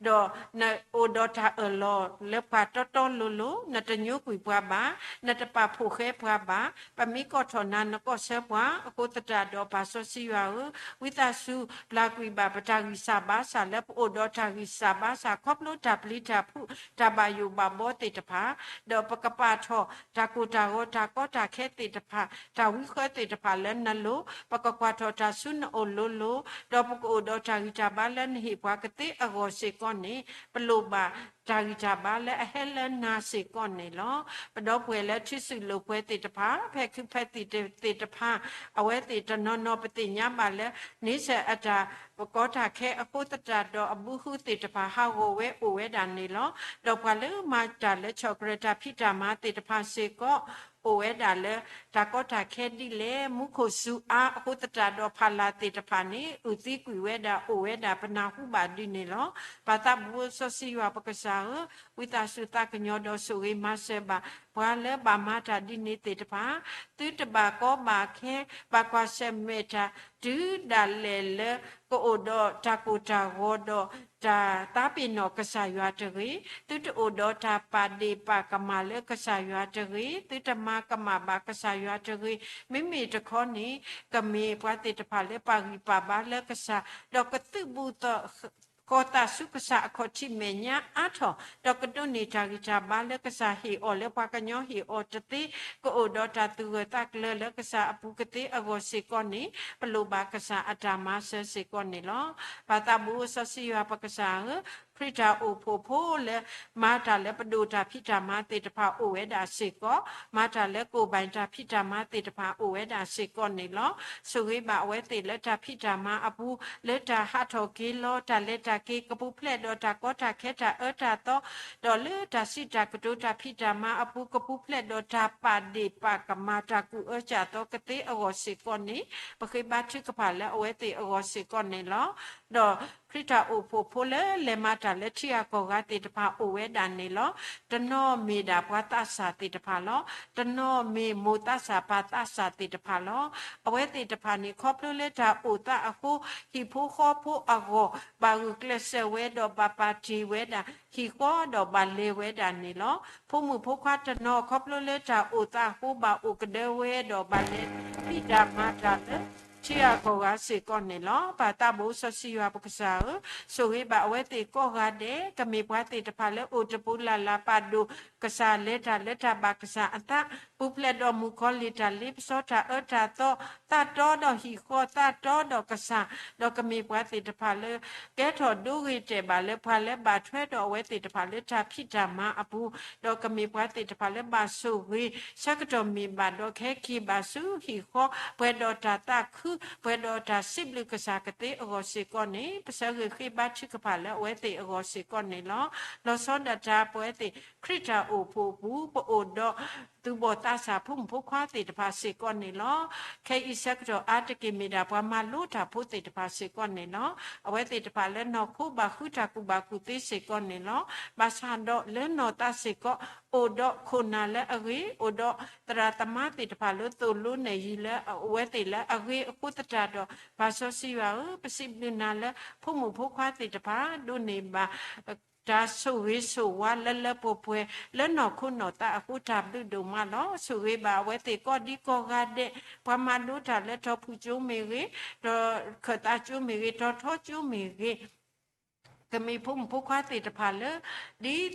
ဒီးနအိၣ်ဒီးတၢ်အၢၣ်လီၤလၢပှၤတီတီလိၤလိၤ, နတညိကွံာ်ပှၤဘၣ်, နတပာ်ဖှိၣ်ဃဲပှၤဘၣ်, ပမ့ၢ်ကိးထီၣ်နၤ နကိးဆၢပှၤ, အဃိသတးဒီးပၢ်စီဆှံယွၤဧၢ, ဝံသးစူၤပျၢ်ကွံာ်ဘၣ်ပတၢ်ဂံၢ်စၢ်ဘါစၢ်လၢပအိၣ်ဒီးတၢ်ဂံၢ်စၢ်ဘါစၢ် ခီဖျိတၢ်ပျံၤတၢ်ဖုး တၢ်ဘၣ်ယိၣ်ဘၣ်ဘီသ့ၣ်တဖၣ်, ဒီးပကပာ်ထီၣ်တၢ်ကိၢ်တၢ်ဂီၤတၢ်ကီတၢ်ခဲသ့ၣ်တဖၣ် တၢ်ဝံဃၢသ့ၣ်တဖၣ်လၢနလိၤ, ပကကွၢ်ထီၣ်တၢ်ဆူနအိၣ်လိၤလိၤ, ဒီးပကအိၣ်ဒီးတၢ်ဂံၢ်တၢ်ဘါ ပှၤလၢနဟ့ၣ်ပှၤကသ့အဂီၢ်စ့ၢ်ကီးန့ၣ် ပလိၣ်ဘၣ်တၢ်ဂံၢ်တၢ်ဘါလၢအဟဲလၢနၤစ့ၢ်ကီးန့ၣ်လီၤ. ပဒီပုၢ်ဝဲၢ်လၢထံဆူၣ်လိာ်ပှဲၤသ့ၣ်တဖၣ်, ဖဲခုဖဲသံၣ်သ့ၣ်တဖၣ်, အဝဲသ့ၣ်တနီၤနီၤပသ့ၣ်ညါဘၣ်လၢ န့ဆၢၣ်အတၢ်ကီတၢ်ခဲအဃိသတးဒီး အဘုဟုသ့ၣ်တဖၣ်ဟးဂီၤဝဲအိၣ်ဝဲဒၣ်န့ၣ်လီၤ. ဒီးပှၤလၢမၤတၢ်လၢဆီၣ်ကရၢၢ်တၢ်ဖံးတၢ်မၤသ့ၣ်တဖၣ်စ့ၢ်ကီး အိၣ်ဝဲဒၣ်လၢ တၢ်ကီတၢ်ခဲဒ်လဲၣ်, မူခိၣ်စူၤအါအဃိသတးဒီး ဖးလၢ်သ့ၣ်တဖၣ်န့ၣ် အုၣ်သံကွံာ်ဝဲဒၣ်အိၣ်ဝဲဒၣ် ပနၢ်ဟူဘၣ်ဒ်န့ၣ်လီၤ. ပၢ်သးဘိစီဆှံယွၤပကစၢ်ဧၢ, ဝံသးစူၤသးကညီၤဒီးဆိၣ်ဂ့ၤမၤစၢၤဘၣ် ပှၤလၢဘၣ်မၤတၢ်ဒ်န့ၣ်သ့ၣ်တဖၣ်, သုတဘၣ်ကီဘၣ်ခဲ ဘၣ်ကွၢ်ဆၢၣ်မဲာ်တၢ် တုၤဒၣ်လဲာ်လၢ ကအိၣ်ဒီးတၢ်ကိၢ်တၢ်ဂီၤဒီး တၢ်သးပ့ၤနီၣ်ကစၢ်ယွၤတဂ့ၤ, သုတအိၣ်ဒီးတၢ်ပာ်ဒ့ၣ်ပာ်ကမၣ်လၢကစၢ်ယွၤတဂ့ၤ, သုတမၤကမၣ်ဘၣ်ကစၢ်ယွၤတဂ့ၤ, မ့မ့ၢ်တခီန့ၣ် ကမ့ၢ်ပှၤသ့ၣ်တဖၣ်လၢပာ်ဂံၢ်ပာ်ဘါလၢကစၢ်, ဒီးကသုးဘူးသီၣ် ဃီၤသးဆူကစၢ်အခီၣ်ထံးမဲာ်ညါအါထီၣ်, ဒီးကဒိးန့ၢ်တၢ်ဂံၢ်တၢ်ဘါလၢကစၢ်ဟ့ၣ်အီၤလၢပှၤကညီဟ့ၣ်အီၤတသ့, ကအိၣ်ဒီးတၢ်သူၣ်ဂၢၢ်သးကျၢၤလၢကစၢ်အပူၤကသ့အဂီၢ်စ့ၢ်ကီးန့ၣ် ပလိၣ်ဘၣ်ကစၢ်အတၢ်မၤစၢၤစ့ၢ်ကီးန့ၣ်လီၤ. ပၢ်သးဘိစီဆှံယွၤပကစၢ်ဧၢ, ခရံာ်တၢ်အိၣ်ဖှိၣ်ဖိလၢ မၤတၢ်လၢပဒိၣ်တၢ်ဖံးတၢ်မၤသ့ၣ်တဖၣ်အိၣ်ဝဲဒၣ်စ့ၢ်ကီး, မၤတၢ်လၢကိၣ်ဘၣ်တၢ်ဖံးတၢ်မၤသ့ၣ်တဖၣ်အိၣ်ဝဲဒၣ်စ့ၢ်ကီးန့ၣ်လီၤ. ဆိၣ်ဂ့ၤဘၣ်အဝဲသ့ၣ်လၢတၢ်ဖံးတၢ်မၤအပူၤ, လၢတၢ်ဟးထီၣ်က့ၤလီၤ တၢ်လဲၤတၢ်က့ၤ ကပူၤဖျဲးဒီးတၢ်ကီတၢ်ခဲတၢ်အၢတၢ်သီ, ဒီးလၢတၢ်စံးတၢ်ကတိၤတၢ်ဖံးတၢ်မၤအပူၤ ကပူၤဖျဲးဒီးတၢ်ပာ်ဒ့ၣ်ပာ်ကမၣ်တၢ်ကူၣ်အၢကၢ်သီကသ့အဂီၢ်စ့ၢ်ကီးန့ၣ် ပဃ့ဘါထုကဖၣ်လၢအဝဲသ့ၣ်အဂီၢ်စ့ၢ်ကီးန့ၣ်လီၤ. ဒီးခရံာ်တၢ်အိၣ်ဖှိၣ်ဖိလၢလဲၤမၤတၢ်လၢထံဂၤကီၢ်ဂၤသ့ၣ်တဖၣ်အိၣ်ဝဲဒၣ်န့ၣ်လီၤ. တနီၤမ့ၢ်ဒၣ်ပှၤသးစၢ်သ့ၣ်တဖၣ်လီၤ. တနီၤမ့ၢ်မိၢ်သးစၢ်ပၢ်သးစၢ်သ့ၣ်တဖၣ်လီၤ. အဝဲသ့ၣ်တဖၣ်န့ၣ် ခီဖျိလၢတၢ်အိၣ်သးအဃိ ဟံၣ်ဖိဃီဖိအဂီၢ် ဘၣ်ဂုာ်ကျဲးစၢးဝဲဒီးဘၣ်ပာ်တ့ၢ်ဝဲဒၣ် ဟံၣ်ဃီဒီးဘၣ်လဲၤဝဲဒၣ်န့ၣ်လီၤ. ဖိမုၣ်ဖိခွါတနီၤခီဖျိလၢတၢ်အိၣ်သးအဃိ ဘၣ်အိၣ်ကဒၢဝဲဒီးဘၣ်လဲၤဖံးတၢ်မၤတၢ်လၢ ထံဂၤကီၢ်ဂၤစ့ၢ်ကီးန့ၣ်လီၤ. ပၢ်သးဘိစီဆှံယွၤပကစၢ်ဧၢ, ဆိၣ်ဂ့ၤဘၣ်အဝဲသ့ၣ်ကိးဂၤဒဲး, ကမ့ၢ်ပှၤသ့ၣ်တဖၣ်လၢအိၣ်တပူၤလၢ်လၢ်ပာ်ဒိၣ်ကစၢ် လဲၤတၢ်လၢတၢ်ဘၣ်ကစၢ်အသး, ပူၤဖျဲးဒီးမုၣ်ကီၤလံၢ်တၢ်လ့ပစီတၢ်အၢတၢ်သီ, သးတီဒီးဟံၣ်ဃီ သးတီဒီးကစၢ်, ဒီးကမ့ၢ်ပှၤသ့ၣ်တဖၣ်လၢ ကဲထီၣ်ဒိဂ့ၤတဲာ်ဘၣ်လၢပှၤလၢဘၣ်ထွဲဒီးအဝဲသ့ၣ်တဖၣ်လၢတၢ်ဖံးတၢ်မၤအပူၤ, ဒီးကမ့ၢ်ပှၤသ့ၣ်တဖၣ်လၢဘၣ်ဆိၣ်ဂ့ၤ ဆၢကတီၢ်မ့ၢ်ဘၣ်ဒီး ကဟဲက့ၤဘၣ်ဆူဟံၣ်ဃီ ပှဲၤဒီးတၢ်သးခု, ပှဲၤဒီးတၢ်စံးဘျုးကစၢ်ကသ့အဂီၢ်စ့ၢ်ကီးန့ၣ် ပဆၢဂ့ၤဃ့ဘါထုကဖၣ်လၢအဝဲသ့ၣ်အဂီၢ်စ့ၢ်ကီးန့ၣ်လီၤ. လီၤဆီဒၣ်တၢ်ပဝဲသ့ၣ် ခရံာ်တၢ်အိၣ်ဖှိၣ်အပူၤ ပအိၣ်ဒီး သူၣ်ဘီၣ်သးစၢ်ဖိမုၣ်ဖိခွါသ့ၣ်တဖၣ်စ့ၢ်ကီးန့ၣ်လီၤ. ခဲအံၤဆၢကတီၢ်အါတက့ၢ်မ့ၢ်ဒၣ်ပှၤမၤလိတၢ်ဖိသ့ၣ်တဖၣ်စ့ၢ်ကီးန့ၣ်လီၤ. အဝဲသ့ၣ်တဖၣ်လၢနီၢ်ခိဘၣ်ဃုတၢ်ကူၣ်ဘၣ်ကူၣ်သ့စ့ၢ်ကီးန့ၣ်လီၤ. ဘၣ်ဆၣ်ဒီးလၢနီၢ်သးစ့ၢ်ကီး အိၣ်ဒီးခိၣ်နၢ်လၢအဂ့ၤ, အိၣ်ဒီးသရၣ်သမါသ့ၣ်တဖၣ်လၢသိၣ်လိနဲၣ်ယံၤလၢအဝဲသ့ၣ်လၢအဂ့ၤအဃိသတးဒီး ပၢ်စီဆှံယွၤဧၢ, ပစံးဘျုးနၤလၢဖိမုၣ်ဖိခွါသ့ၣ်တဖၣ် ဒိးန့ၢ်ဘၣ် တၢ်ဆိၣ်ဂ့ၤဆိၣ်ဝါလၢလၢပှဲၤပှဲၤ လၢနီၢ်ခိနီၢ်သးအဃိတၢ်ဘျုးဒိၣ်မးလီၤ. ဆိၣ်ဂ့ၤဘၣ်အဝဲသ့ၣ်ကိးဒံကိးဂၤဒဲး, ပှၤမၤလိတၢ်လၢတီၤဖုၣ်ကၠိမ့ၢ်ဂ့ၤ, ဒီးခၢၣ်သးကၠိမ့ၢ်ဂ့ၤ, တီၤထီကၠိမ့ၢ်ဂ့ၤ, ကမ့ၢ်ဖိမုၣ်ဖိခွါသ့ၣ်တဖၣ်လၢ ဒ်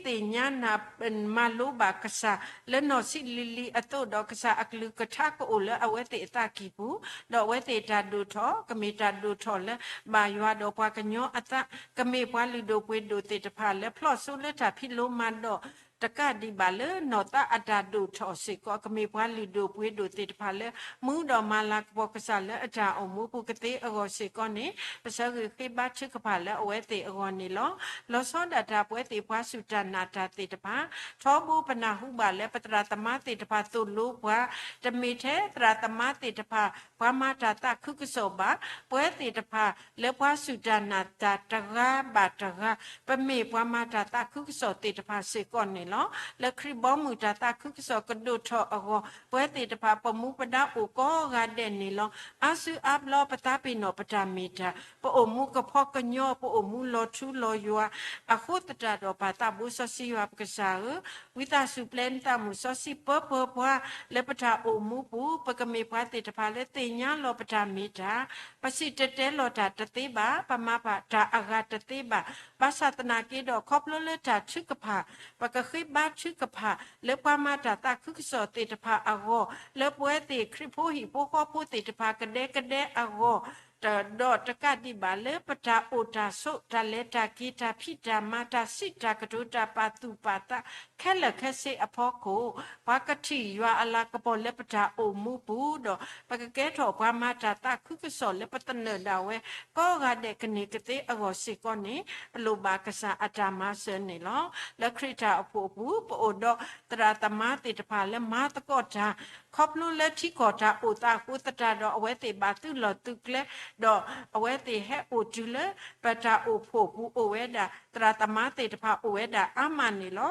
သ့ၣ်ညါနၢ် မၤလိဘၣ်ကစၢ် လၢနီၢ်ဆံးလံၤလံၤအသိးဒီး ကစၢ်အကလုၢ်ကထါကအိၣ်လၢအဝဲသ့ၣ်အသးကံၢ်ပူၤ, ဒီးအဝဲသ့ၣ်တၢ်ဒိၣ်ထီၣ် ကမ့ၢ်တၢ်ဒိၣ်ထီၣ်လၢ ဘၣ်ယွၤဒီးပှၤကညီအသး, ကမ့ၢ်ပှၤလုၢ်ဒိၣ်ပှ့ၤဒိၣ်သ့ၣ်တဖၣ်လၢ ဖျီၣ်စိလၢတၢ်ဖံးလိမၤဒိး တကးဒံးဘၣ်လၢနီၢ်သးအတၢ်ဒိၣ်ထီၣ်စ့ၢ်ကီး, ကမ့ၢ်ပှၤလုၢ်ဒိၣ်ပှ့ၤဒိၣ်သ့ၣ်တဖၣ်လၢ မူဒီးမၤလၤကပီၤကစၢ်လၢအတၢ်အိၣ်မူပူၤကသ့အဂီၢ်စ့ၢ်ကီးန့ၣ် ပဆၢဂ့ၤဃ့ဘါထုကဖၣ်လၢအဝဲသ့ၣ်အဂီၢ်န့ၣ်လီၤ. လီၤဆီဒၣ်တၢ်ပဝဲသ့ၣ်ပှၤစူၢ်တၢ်နာ်တၢ်သ့ၣ်တဖၣ်, ထီဘိပနၢ်ဟူဘၣ်လၢပသရၣ်သမါသ့ၣ်တဖၣ်သိၣ်လိပှၤ, တမ့ၢ်ထဲသရၣ်သမါသ့ၣ်တဖၣ် ပှၤမၤတၢ်သးခုကစီၣ်ဘၣ်, ပဝဲသ့ၣ်တဖၣ် လၢပှၤစူၢ်တၢ်နာ်တၢ်တဂၤဘၣ်တဂၤ, ပမ့ၢ်ပှၤမၤတၢ်သးခုကစီၣ်သ့ၣ်တဖၣ်စ့ၢ်ကီးန့ၣ်လီၤ. လၢခရံာ်ဘီမုၢ်တၢ်သးခုကစီၣ်ကဒိၣ်ထီၣ်အဂီၢ်, ပဝဲသ့ၣ်တဖၣ်ပမူပဒါအိၣ်ကိးဂၤဒဲးန့ၣ်လီၤ. အါစုအါဘျီပသးပ့ၤနီၣ်ပတၢ်မ့ၢ်တၢ်, ပအိၣ်မူကဖီကညီ, ပအိၣ်မူလီၤထူလီၤယွၤ, အဃိသတးဒီးပၢ်သးဘိစီဆှံယွၤပကစၢ်ဧၢ, ဝံသးစူၤပျဲနသးမုၢ်စီဆှံပၢပၢပှၤ လၢပတၢ်အိၣ်မူပူၤ, ပကမ့ၢ်ပှၤသ့ၣ်တဖၣ်လၢသ့ၣ်ညါလီၤပတၢ်မ့ၢ်တၢ်, ပစံၣ်တဲၤတဲလီၤတၢ်တသ့ဘၣ်, ပမၤဘၣ်တၢ်အဂၤတသ့ဘၣ်. ဘၣ်ဆၣ်သနာ်က့ဒီး ခီဖျိလၢတၢ်ထုကဖၣ်, ပကဃ့ဘါထုကဖၣ် လၢပှၤမၤတၢ်သးခုကစီၣ်သ့ၣ်တဖၣ်အဂီၢ်, လၢပဝဲသ့ၣ်ခရံာ်ဖိဟံၣ်ဖိဃီဖိသ့ၣ်တဖၣ်ကဒဲကဒဲအဂီၢ် ဒီးတကးဒံးဘၣ်လၢပတၢ်အိၣ်တၢ်ဆိး တၢ်လဲၤတၢ်က့ၤ တၢ်ဖံးတၢ်မၤ တၢ်စံးတၢ်ကတိၤ တၢ်ပာ်သူၣ်ပာ်သး ခဲလၢာ်ခဲဆ့အဖီခိၣ် ပှၤကထံၣ်ယွၤအလၤကပီၤလၢပတၢ်အိၣ်မူပူၤ ဒီးပကကဲထီၣ်ပှၤမၤတၢ်သးခုကစီၣ်လၢပသနၢၣ်ဒၣ်ဝဲ ကိးဂၤဒဲးကန့ၢ်ကသ့အဂီၢ်စ့ၢ်ကီးန့ၣ် ပလိၣ်ဘၣ်ကစၢ်အတၢ်မၤစၢၤန့ၣ်လီၤ. လၢခရံာ်တၢ်အိၣ်ဖှိၣ်အပူၤ ပအိၣ်ဒီးသရၣ်သမါသ့ၣ်တဖၣ်လၢမၤသကိးတၢ် ခီဖျိလၢထံကီၢ်တၢ်အိၣ်သးအဃိသတးဒီး အဝဲသ့ၣ်ဘၣ်သုးလီၢ်သုးကျဲ ဒီးအဝဲသ့ၣ်ဟဲအိၣ်တုၤလၢ ပတၢ်အိၣ်ဖှိၣ်ပူၤအိၣ်ဝဲဒၣ် သရၣ်သမါသ့ၣ်တဖၣ်အိၣ်ဝဲဒၣ်အါမးန့ၣ်လီၤ.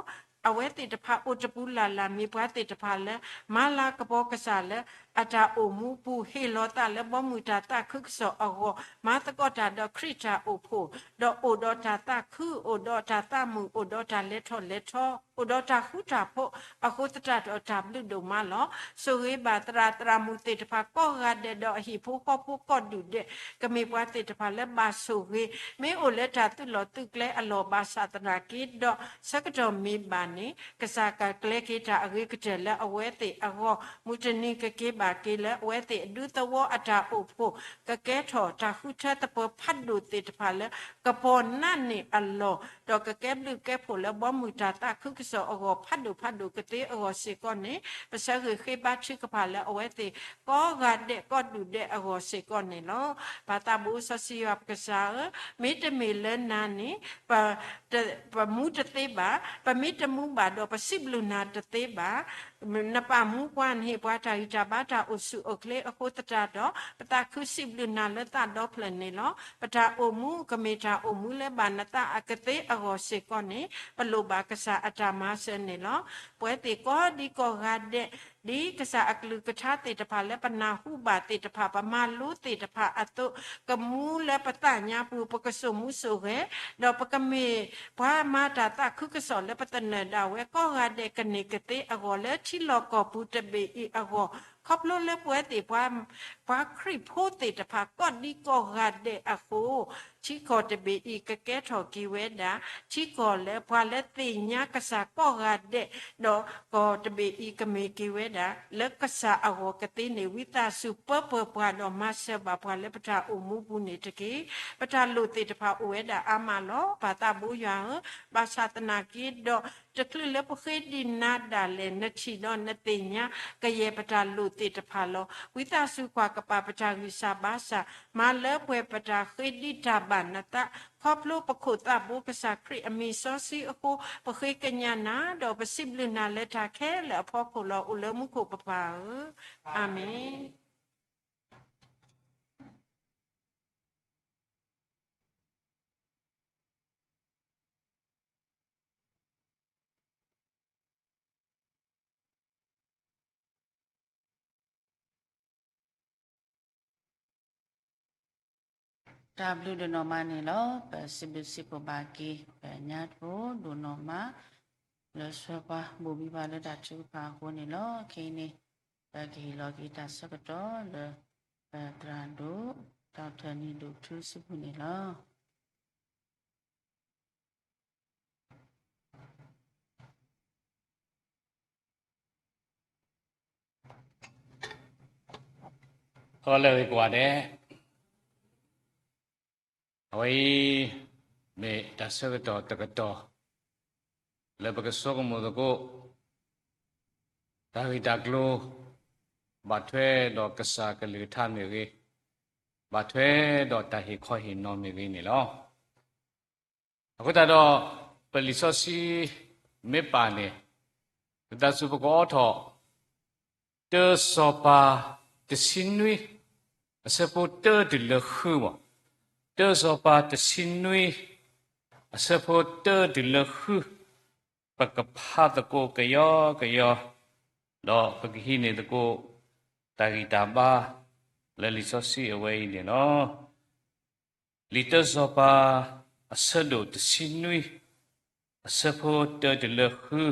အဝဲသ့ၣ်တဖၣ်အိၣ်တပူၤလၢ်လၢ် မ့ၢ်ပှၤသ့ၣ်တဖၣ်လၢ မၤလၤကပီၤကစၢ်လၢ အတၢ်အိၣ်မူပူၤ ဟ့ၣ်လီၤသးလၢဘီမုၢ်တၢ်သးခုကစီၣ်အဂီၢ် မၤသကိးတၢ်ဒီးခရံာ်တၢ်အိၣ်ဖှိၣ် ဒီးအိၣ်ဒီးတၢ်သးခု အိၣ်ဒီးတၢ်သးမုာ် အိၣ်ဒီးတၢ်လဲၤထီၣ်လဲၤထီ အိၣ်ဒီးတၢ်ဃူတၢ်ဖိး အဃိသတးဒီးတၢ်ဘျုးဒိၣ်မးလီၤ. ဆိၣ်ဂ့ၤဘၣ်သရၣ်သရၣ်မုၣ်သ့ၣ်တဖၣ်ကိးဂၤဒဲး ဒီးအဟံၣ်ဖိဃီဖိကိးဒူၣ်ဒဲး ကမ့ၢ်ပှၤသ့ၣ်တဖၣ်လၢဘၣ်ဆိၣ်ဂ့ၤ မ့ၢ်အိၣ်လၢတၢ်သုးလီၢ်သုးကျဲအလီၢ်ဘၣ်ဆၣ်သနာ်က့ဒီး ဆၢကတီၢ်မ့ၢ်ဘၣ်န့ၣ် ကစၢ်ကကျဲၤက့ၤတၢ်အဂ့ၤကတၢၢ်လၢအဝဲသ့ၣ်အဂီၢ် မုၢ်တနံၤကက့ၤဘၣ်က့ၤလၢအဝဲသ့ၣ်အဒူသဝီအတၢ်အိၣ်ဖှိၣ် ကကဲထီၣ်တၢ်ဃုထၢသပၢၤဖးဒိၣ်သ့ၣ်တဖၣ်လၢ ကပီၤနးန့ၢ်အလီၢ် ဒီးကကဲဘျုးကဲဖှိၣ်လၢဘီမုၢ်တၢ်သးခုကစီၣ်အဂီၢ် ဖးဒိၣ်ဖးဒိၣ်ကသ့အဂီၢ်စ့ၢ်ကီးန့ၣ် ပဆၢဂ့ၤဃ့ဘါထုကဖၣ်လၢအဝဲသ့ၣ်ကိးဂၤဒဲးကိးဒူၣ်ဒဲးအဂီၢ်စ့ၢ်ကီးန့ၣ်လီၤ. ပၢ်သးဘိစီဆှံယွၤပကစၢ်ဧၢ, မ့တမ့ၢ်လၢနၤန့ၣ် ပမူတသ့ဘၣ်, ပမ့တမူဘၣ်ဒီးပစံးဘျုးနၤတသ့ဘၣ်. နပာ်မူပှၤ နဟ့ၣ်ပှၤတၢ်ဂံၢ်တၢ်ဘါတၢ်အိၣ်ဆူၣ်အိၣ်ချ့အဃိသတးဒီး ပသးခုစံးဘျုးနၤလၢသးဒီဖျၢၣ်န့ၣ်လီၤ. ပတၢ်အိၣ်မူကမ့ၢ်တၢ်အိၣ်မူလၢဘၣ်နသးအကသ့အဂီၢ်စ့ၢ်ကီးန့ၣ် ပလိၣ်ဘၣ်ကစၢ်အတၢ်မၤစၢၤန့ၣ်လီၤ. ပဝဲသ့ၣ်ကိးဒံကိးဂၤဒဲး ဒ်ကစၢ်အကလုၢ်ကထါသ့ၣ်တဖၣ်လၢပနၢ်ဟူဘၣ်သ့ၣ်တဖၣ် ပမၤလိသ့ၣ်တဖၣ်အသိး ကမူလၢပသးညါပူၤ ပကစိာ်မူစိာ်ဂဲၤ ဒီးပကမ့ၢ်ပှၤမၤတၢ်သးခုကစီၣ်လၢပသနၢၣ်ဒၣ်ဝဲ ကိးဂၤဒဲးကန့ၢ်ကသ့အဂီၢ် လၢထံလီၢ်ကီၢ်ပူၤတဘ့ၣ်အံၤအဂီၢ် ခီဖျိလၢပဝဲသ့ၣ်ပှၤ ပှၤခရံာ်ဖိသ့ၣ်တဖၣ် ကိးဒံကိးဂၤဒဲးအဃိ ထံကီၢ်တဘ့ၣ်အံၤကကဲထီၣ်က့ၤဝဲဒၣ် ထံကီၢ်လၢပှၤလၢသ့ၣ်ညါကစၢ်ကိးဂၤဒဲး ဒီးကီၢ်တဘ့ၣ်အံၤကမ့ၢ်က့ၤဝဲဒၣ် လၢကစၢ်အဂီၢ်ကသ့န့ၣ် ဝံသးစူၤပၢပှဲၤပှၤဒီးမၤစၢၤဘၣ်ပှၤလၢပတၢ်အိၣ်မူပူၤန့ၣ်တက့ၢ်. ပတၢ်လိၣ်သ့ၣ်တဖၣ်အိၣ်ဝဲဒၣ်အါမးလီၤ. ပၢ်သးဘိယွၤဧၢ, ဘၣ်ဆၣ်သနာ်က့ဒီး တချုးလၢပဃ့ဒံးနၤဒၣ်လဲာ် နထံၣ်ဒီးနသ့ၣ်ညါ ကယဲၢ်ပတၢ်လိၣ်သ့ၣ်တဖၣ်လီၤ. ဝံသးစူၤကွၢ်ကပၤပတၢ်ဂံၢ်စၢ်ဘါစၢ်, မၤလၢပှဲၤပတၢ်ဃ့ဒံးတၢ်ဘၣ်နသး, ခီဖျိပခိၣ်သးဘိကစၢ်ခရံာ်အမံၤစီဆှံအဃိ ပဃ့ကညးနၤ ဒီးပစံးဘျုးနၤလၢတၢ်ခဲလၢာ်အဖီခိၣ်လီၤ. အိၣ်လၢမူခိၣ်ပပၢ်ဧၢ, အၤမ့ၣ်. တၢ်ဘျုးဒိၣ်နီၢ်မးန့ၣ်လီၤ. ပစံးဘျုးစံးဖှိၣ်ဘၣ်က့ၤ ပညါတဖိဒိၣ်နီၢ်မး လၢဆှၢပှၤဘိၣ်ဘံပှၤလၢတၢ်ထုကဖၣ်အဃိန့ၣ်လီၤ. ခဲအံၤန့ၣ် ပကဟ့ၣ်လီၤက့ၤတၢ်ဆၢကတီၢ်လၢ ပသရၣ်ဒိၣ် ဒီကထၢၣ်နံၤဒိၣ်ထူစုပူၤန့ၣ်လီၤ. ဟီၣ်လၢဂ့ၤကွၢ်ဒဲး, အဝဲအံၤ မ့ၢ်တၢ်ဆၢကတီၢ်တကတီၢ် လၢပကဆိကမိၣ်သကိး တၢ်ဂ့ၢ်တၢ်ကျိၤ ဘၣ်ထွဲဒီးကစၢ်ကလုၢ်ကထါမ့ၢ်ဂ့ၤ, ဘၣ်ထွဲဒီးတၢ်ဟ့ၣ်ခီဟ့ၣ်နီၤမ့ၢ်ဂ့ၤန့ၣ်လီၤ. အဃိသတးဒီး ပလံာ်စီဆှံမ့ၢ်ပာ်န့ၣ် ပသးစူၤပကအိးထီၣ် တၢစီၤပၤတဆံနွံ အဆၢဖိတၢတုၤလၢဃုမး, တၢစီၤပၤတဆံနွံ အဆၢဖိတၢတုၤလၢဃု, ပကဖးသကိးကယီကယီ, ဒီးပကဟံးန့ၢ်သကိး တၢ်ဂံၢ်တၢ်ဘါ လၢလံာ်စီဆှံအဝဲအံၤန့ၣ်လီၤ. လံာ်တၢစီၤပၤ အဆၢဒိၣ်တဆံနွံ အဆၢဖိတၢတုၤလၢဃု,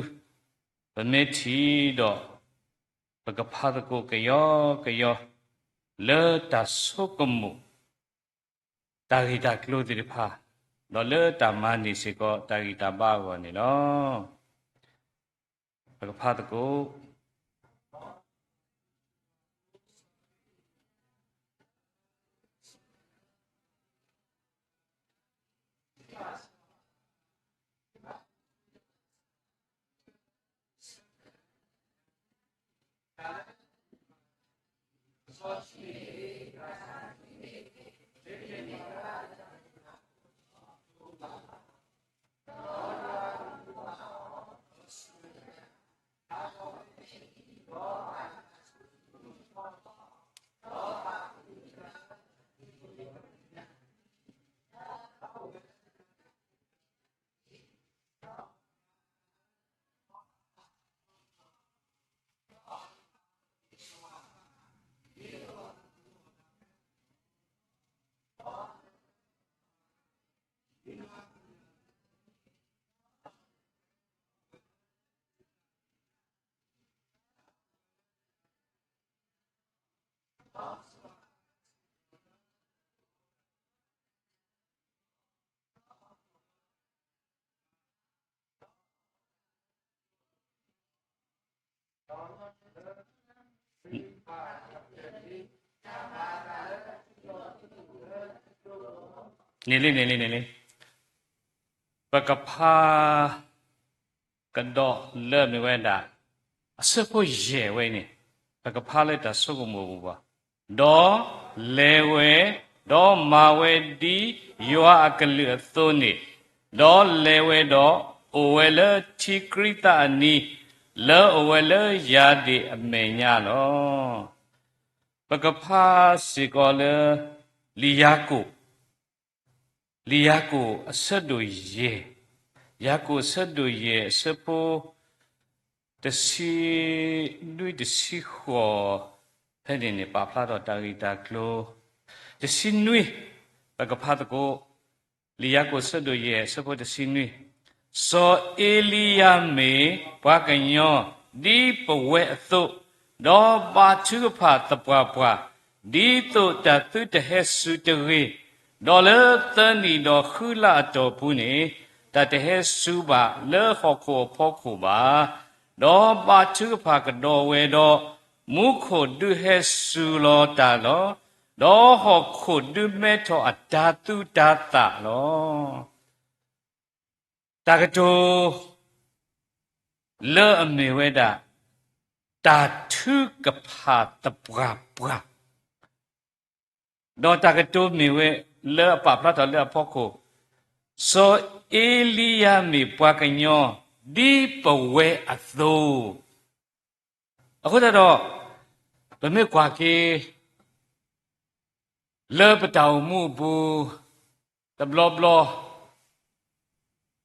ပမ့ၢ်ထံၣ်ဒီး ပကဖးသကိးကယီကယီ လၢတၢ်ဆိကမိၣ် တၢ်ဂ့ၢ်တၢ်ကျိၤသ့ၣ်တဖၣ်, ဒီးလၢတၢ်မၤန့ၢ်စ့ၢ်ကီး တၢ်ဂံၢ်တၢ်ဘါအဂီၢ်န့ၣ်လီၤ. ပကဖးသကိး. န့ၣ်လံ န့ၣ်လံ န့ၣ်လံ, ပကဖး ကဒီးလၢမ့ၢ်ဝဲဒၣ် အဆၢဖိယဲၢ်ဝဲအံၤန့ၣ်, ပကဖးလၢတၢ်ဆိကမိၣ်အပူၤဘၣ်. ဒီးလဲၤဝဲ, ဒီးမၤဝဲဒ်ယွၤအကလုၢ်အသိးန့ၣ်, ဒီးလဲၤဝဲဒီးအိၣ်ဝဲလၢထံကြံသၣ်အနံၤ, လၢအအိၣ်ဝဲလၢယၤဒ့ၣ်အမဲာ်ညါလီၤ. ပကဖးစ့ၢ်ကီးလၢ လံာ်ယၤကိာ် လံာ်ယၤကိာ်အဆၢဒိၣ်ယဲၢ်, ယၤကိာ်အဆၢဒိၣ်ယဲၢ်အဆၢဖိ တဆံနွံ တဆံဃိး, ဖဲန့ၣ်န့ၣ် ပာ်ဖျါထီၣ်တၢ်ဂ့ၢ်တၢ်ကျိၤ တဆံနွံ, ပကဖးသကိး, လံာ်ယၤကိာ်အဆၢဒိၣ်ယဲၢ်အဆၢဖိတဆံနွံ, စီၤအ့လံယၤမ့ၢ်ပှၤကညီ ဒ်ပဝဲအသိး, ဒီးဘါထုကဖၣ်သပှၢ်ပှၢ်, ဒ်သိးတၢ်သုတဟဲစူၤတဂ့ၤ, ဒီးလၢသၢနံၣ်ဒီးဃုလါအတီၢ်ပူၤန့ၣ်, တၢ်တဟဲစူၤဘၣ်လၢဟီၣ်ခိၣ်အဖီခိၣ်ဘၣ်. ဒီးဘါထုကဖၣ်ကဒီးဝဲဒီး, မူခိၣ်ဒုးဟဲစူၤလီၤတၢ်လီၤ. ဒီးဟီၣ်ခိၣ်ဒုးမဲထီၣ်အတၤသူတၤသၣ်လီၤ. တၢ်ကတိၤ လၢအမ့ၢ်ဝဲဒၣ် တၢ်ထုကဖၣ်သပှၢ်ပှၢ်, ဒီးတၢ်ကတိၤမ့ၢ်ဝဲလၢအပာ်ဖျါထီၣ်လၢအဖီခိၣ်, စီၤအ့လံယၤမ့ၢ်ပှၤကညီ ဒ်ပဝဲအသိး. အဃိသတးဒီး ပမ့ၢ်ကွၢ်က့ၤ လၢပတၢ်အိၣ်မူအပူၤ တဘျီဘျီ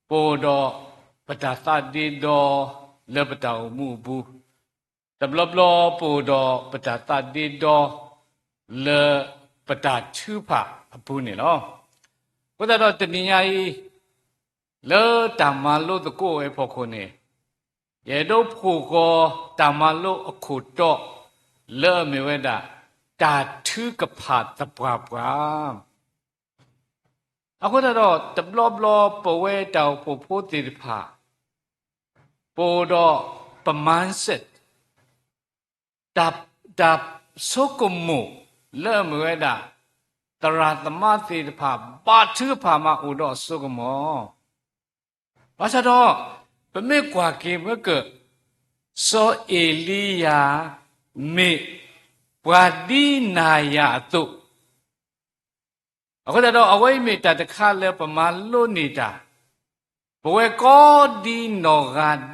ပအိၣ်ဒီးပတၢ်သးဒ့ဒီ လၢပတၢ်အိၣ်မူအပူၤ, တဘျီဘျီပအိၣ်ဒီးပတၢ်သးဒ့ဒီ လၢပတၢ်ထုကဖၣ်အပူၤန့ၣ်လီၤ. အဃိသတးဒီးတနံၤညါအံၤ လၢတၢ်မၤလိသကိးဝဲအဖီခိၣ်န့ၣ်, ယအဲၣ်ဒိးဖှိၣ်ဃီၤတၢ်မၤလိအခိၣ်တီ လၢအမ့ၢ်ဝဲဒၣ် တၢ်ထုကဖၣ်သပှၢ်ပှၢ်. အဃိသတးဒီး တဘျီဘျီပဝဲတၢ်အိၣ်ဖှိၣ်ဖိသ့ၣ်တဖၣ် ပအိၣ်ဒီးပ mindset တၢ်ဆိကမိၣ်လၢအမ့ၢ်ဝဲဒၣ် သရၣ်သမါသ့ၣ်တဖၣ် ဘါထုကဖၣ်မးအိၣ်ဒီးအစိကမီၤ. ဘၣ်ဆၣ်ဒီး ပမ့ၢ်ကွၢ်က့ၤမ့ၢ်က စီၤအ့လံယၤ မ့ၢ်ပှၤဒ်နၤယၤအသိး, အဃိသတးဒီး အဝဲအံၤမ့ၢ်တၢ်တခါလၢပမၤလိန့ၢ်တၢ်, ပဝဲကိးဒ်နီၢ်ဂၤ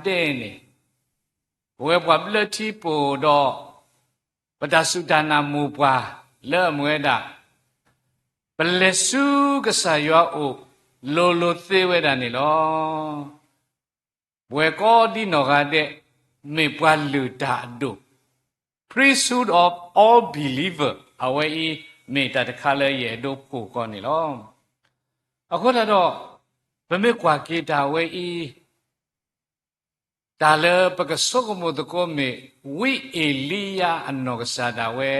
ဒဲးန့ၣ်, ပဝဲပှၤဘျၢထံပအိၣ်ဒီး ပတၢ်စူၢ်တၢ်နာ်မိၢ်ပှၢ်လၢအမ့ၢ်ဝဲဒၣ် ပလဲၤဆူကစၢ်ယွၤအအိၣ် လိၤလိၤသ့ဝဲဒၣ်န့ၣ်လီၤ. ပဝဲကိးဒ်နီၢ်ဂၤဒဲး မ့ၢ်ပှၤလုၢ်တၢ်အဒိၣ်, Priesthood of all believer အဝဲအံၤ မ့ၢ်တၢ်တခါလၢယအဲၣ်ဒိးဖှိၣ်ဃီန့ၣ်လီၤ. အဃိသတးဒီး ပမ့ၢ်ကွၢ်က့ၤတၢ်ဝဲအံၤ တၢ်လၢပကဆိကမိၣ်သကိးမ့ၢ် ဝံအ့လံယၤအနီၢ်ကစၢ်ဒၣ်ဝဲ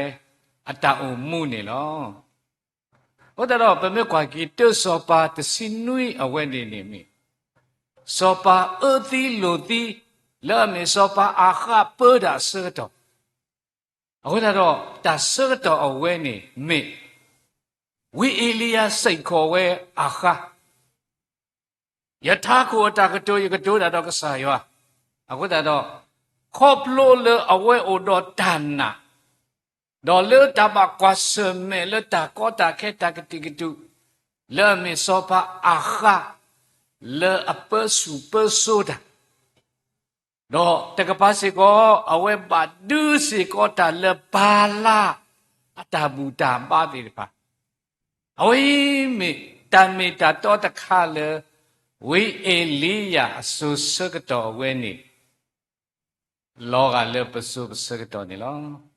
အတၢ်အိၣ်မူန့ၣ်လီၤ. အဃိသတးဒီး ပမ့ၢ်ကွၢ်က့ၤတၢစီၤပၤတဆံနွံအဝဲန့ၣ်န့ၣ်မ့ၢ် စီၤပၤအၢသံလိာ်သံ လၢအမ့ၢ်စီၤပၤအၤဃးပၢတၢ်အဆၢကတီၢ်, အဃိသတးဒီး တၢ်ဆၢကတီၢ်အဝဲန့ၣ်မ့ၢ် ဝံအ့လံယၤစ့ၢ်ကီးဝဲအၤဃး, ယထးခိၣ်အတၢ်ကတိၤ ယကတိၤတၢ်ဒီးကစၢ်ယွၤ, အဃိသတးဒီး ခီဖျိလၢအဝဲအိၣ်ဒီးတၢ်နာ် ဒီးလၢတၢ်ဘၣ်ကွၢ်ဆၢၣ်မဲာ်လၢတၢ်ကီတၢ်ခဲတၢ်ကတံာ်ကတူာ် လၢအမ့ၢ်စီၤပၤအၤဃး လၢအပၢဆူၣ်ပၢစိတၢ်, ဒီးတကပၤစ့ၢ်ကီး အဝဲဘၣ်ဒုးစ့ၢ်ကီးတၢ်လၢဘၤလၢအတၢ်ဘူၣ်တၢ်ဘါသ့ၣ်တဖၣ်, အဝဲအံၤမ့ၢ်တၢ်မ့ၢ်တၢ်တီတခါလၢ ဝံအ့လံယၤအစိၤဆၢကတီၢ်အဝဲန့ၣ် လီၤဂာ်လၢပစိၤပဆၢကတီၢ်န့ၣ်လီၤ.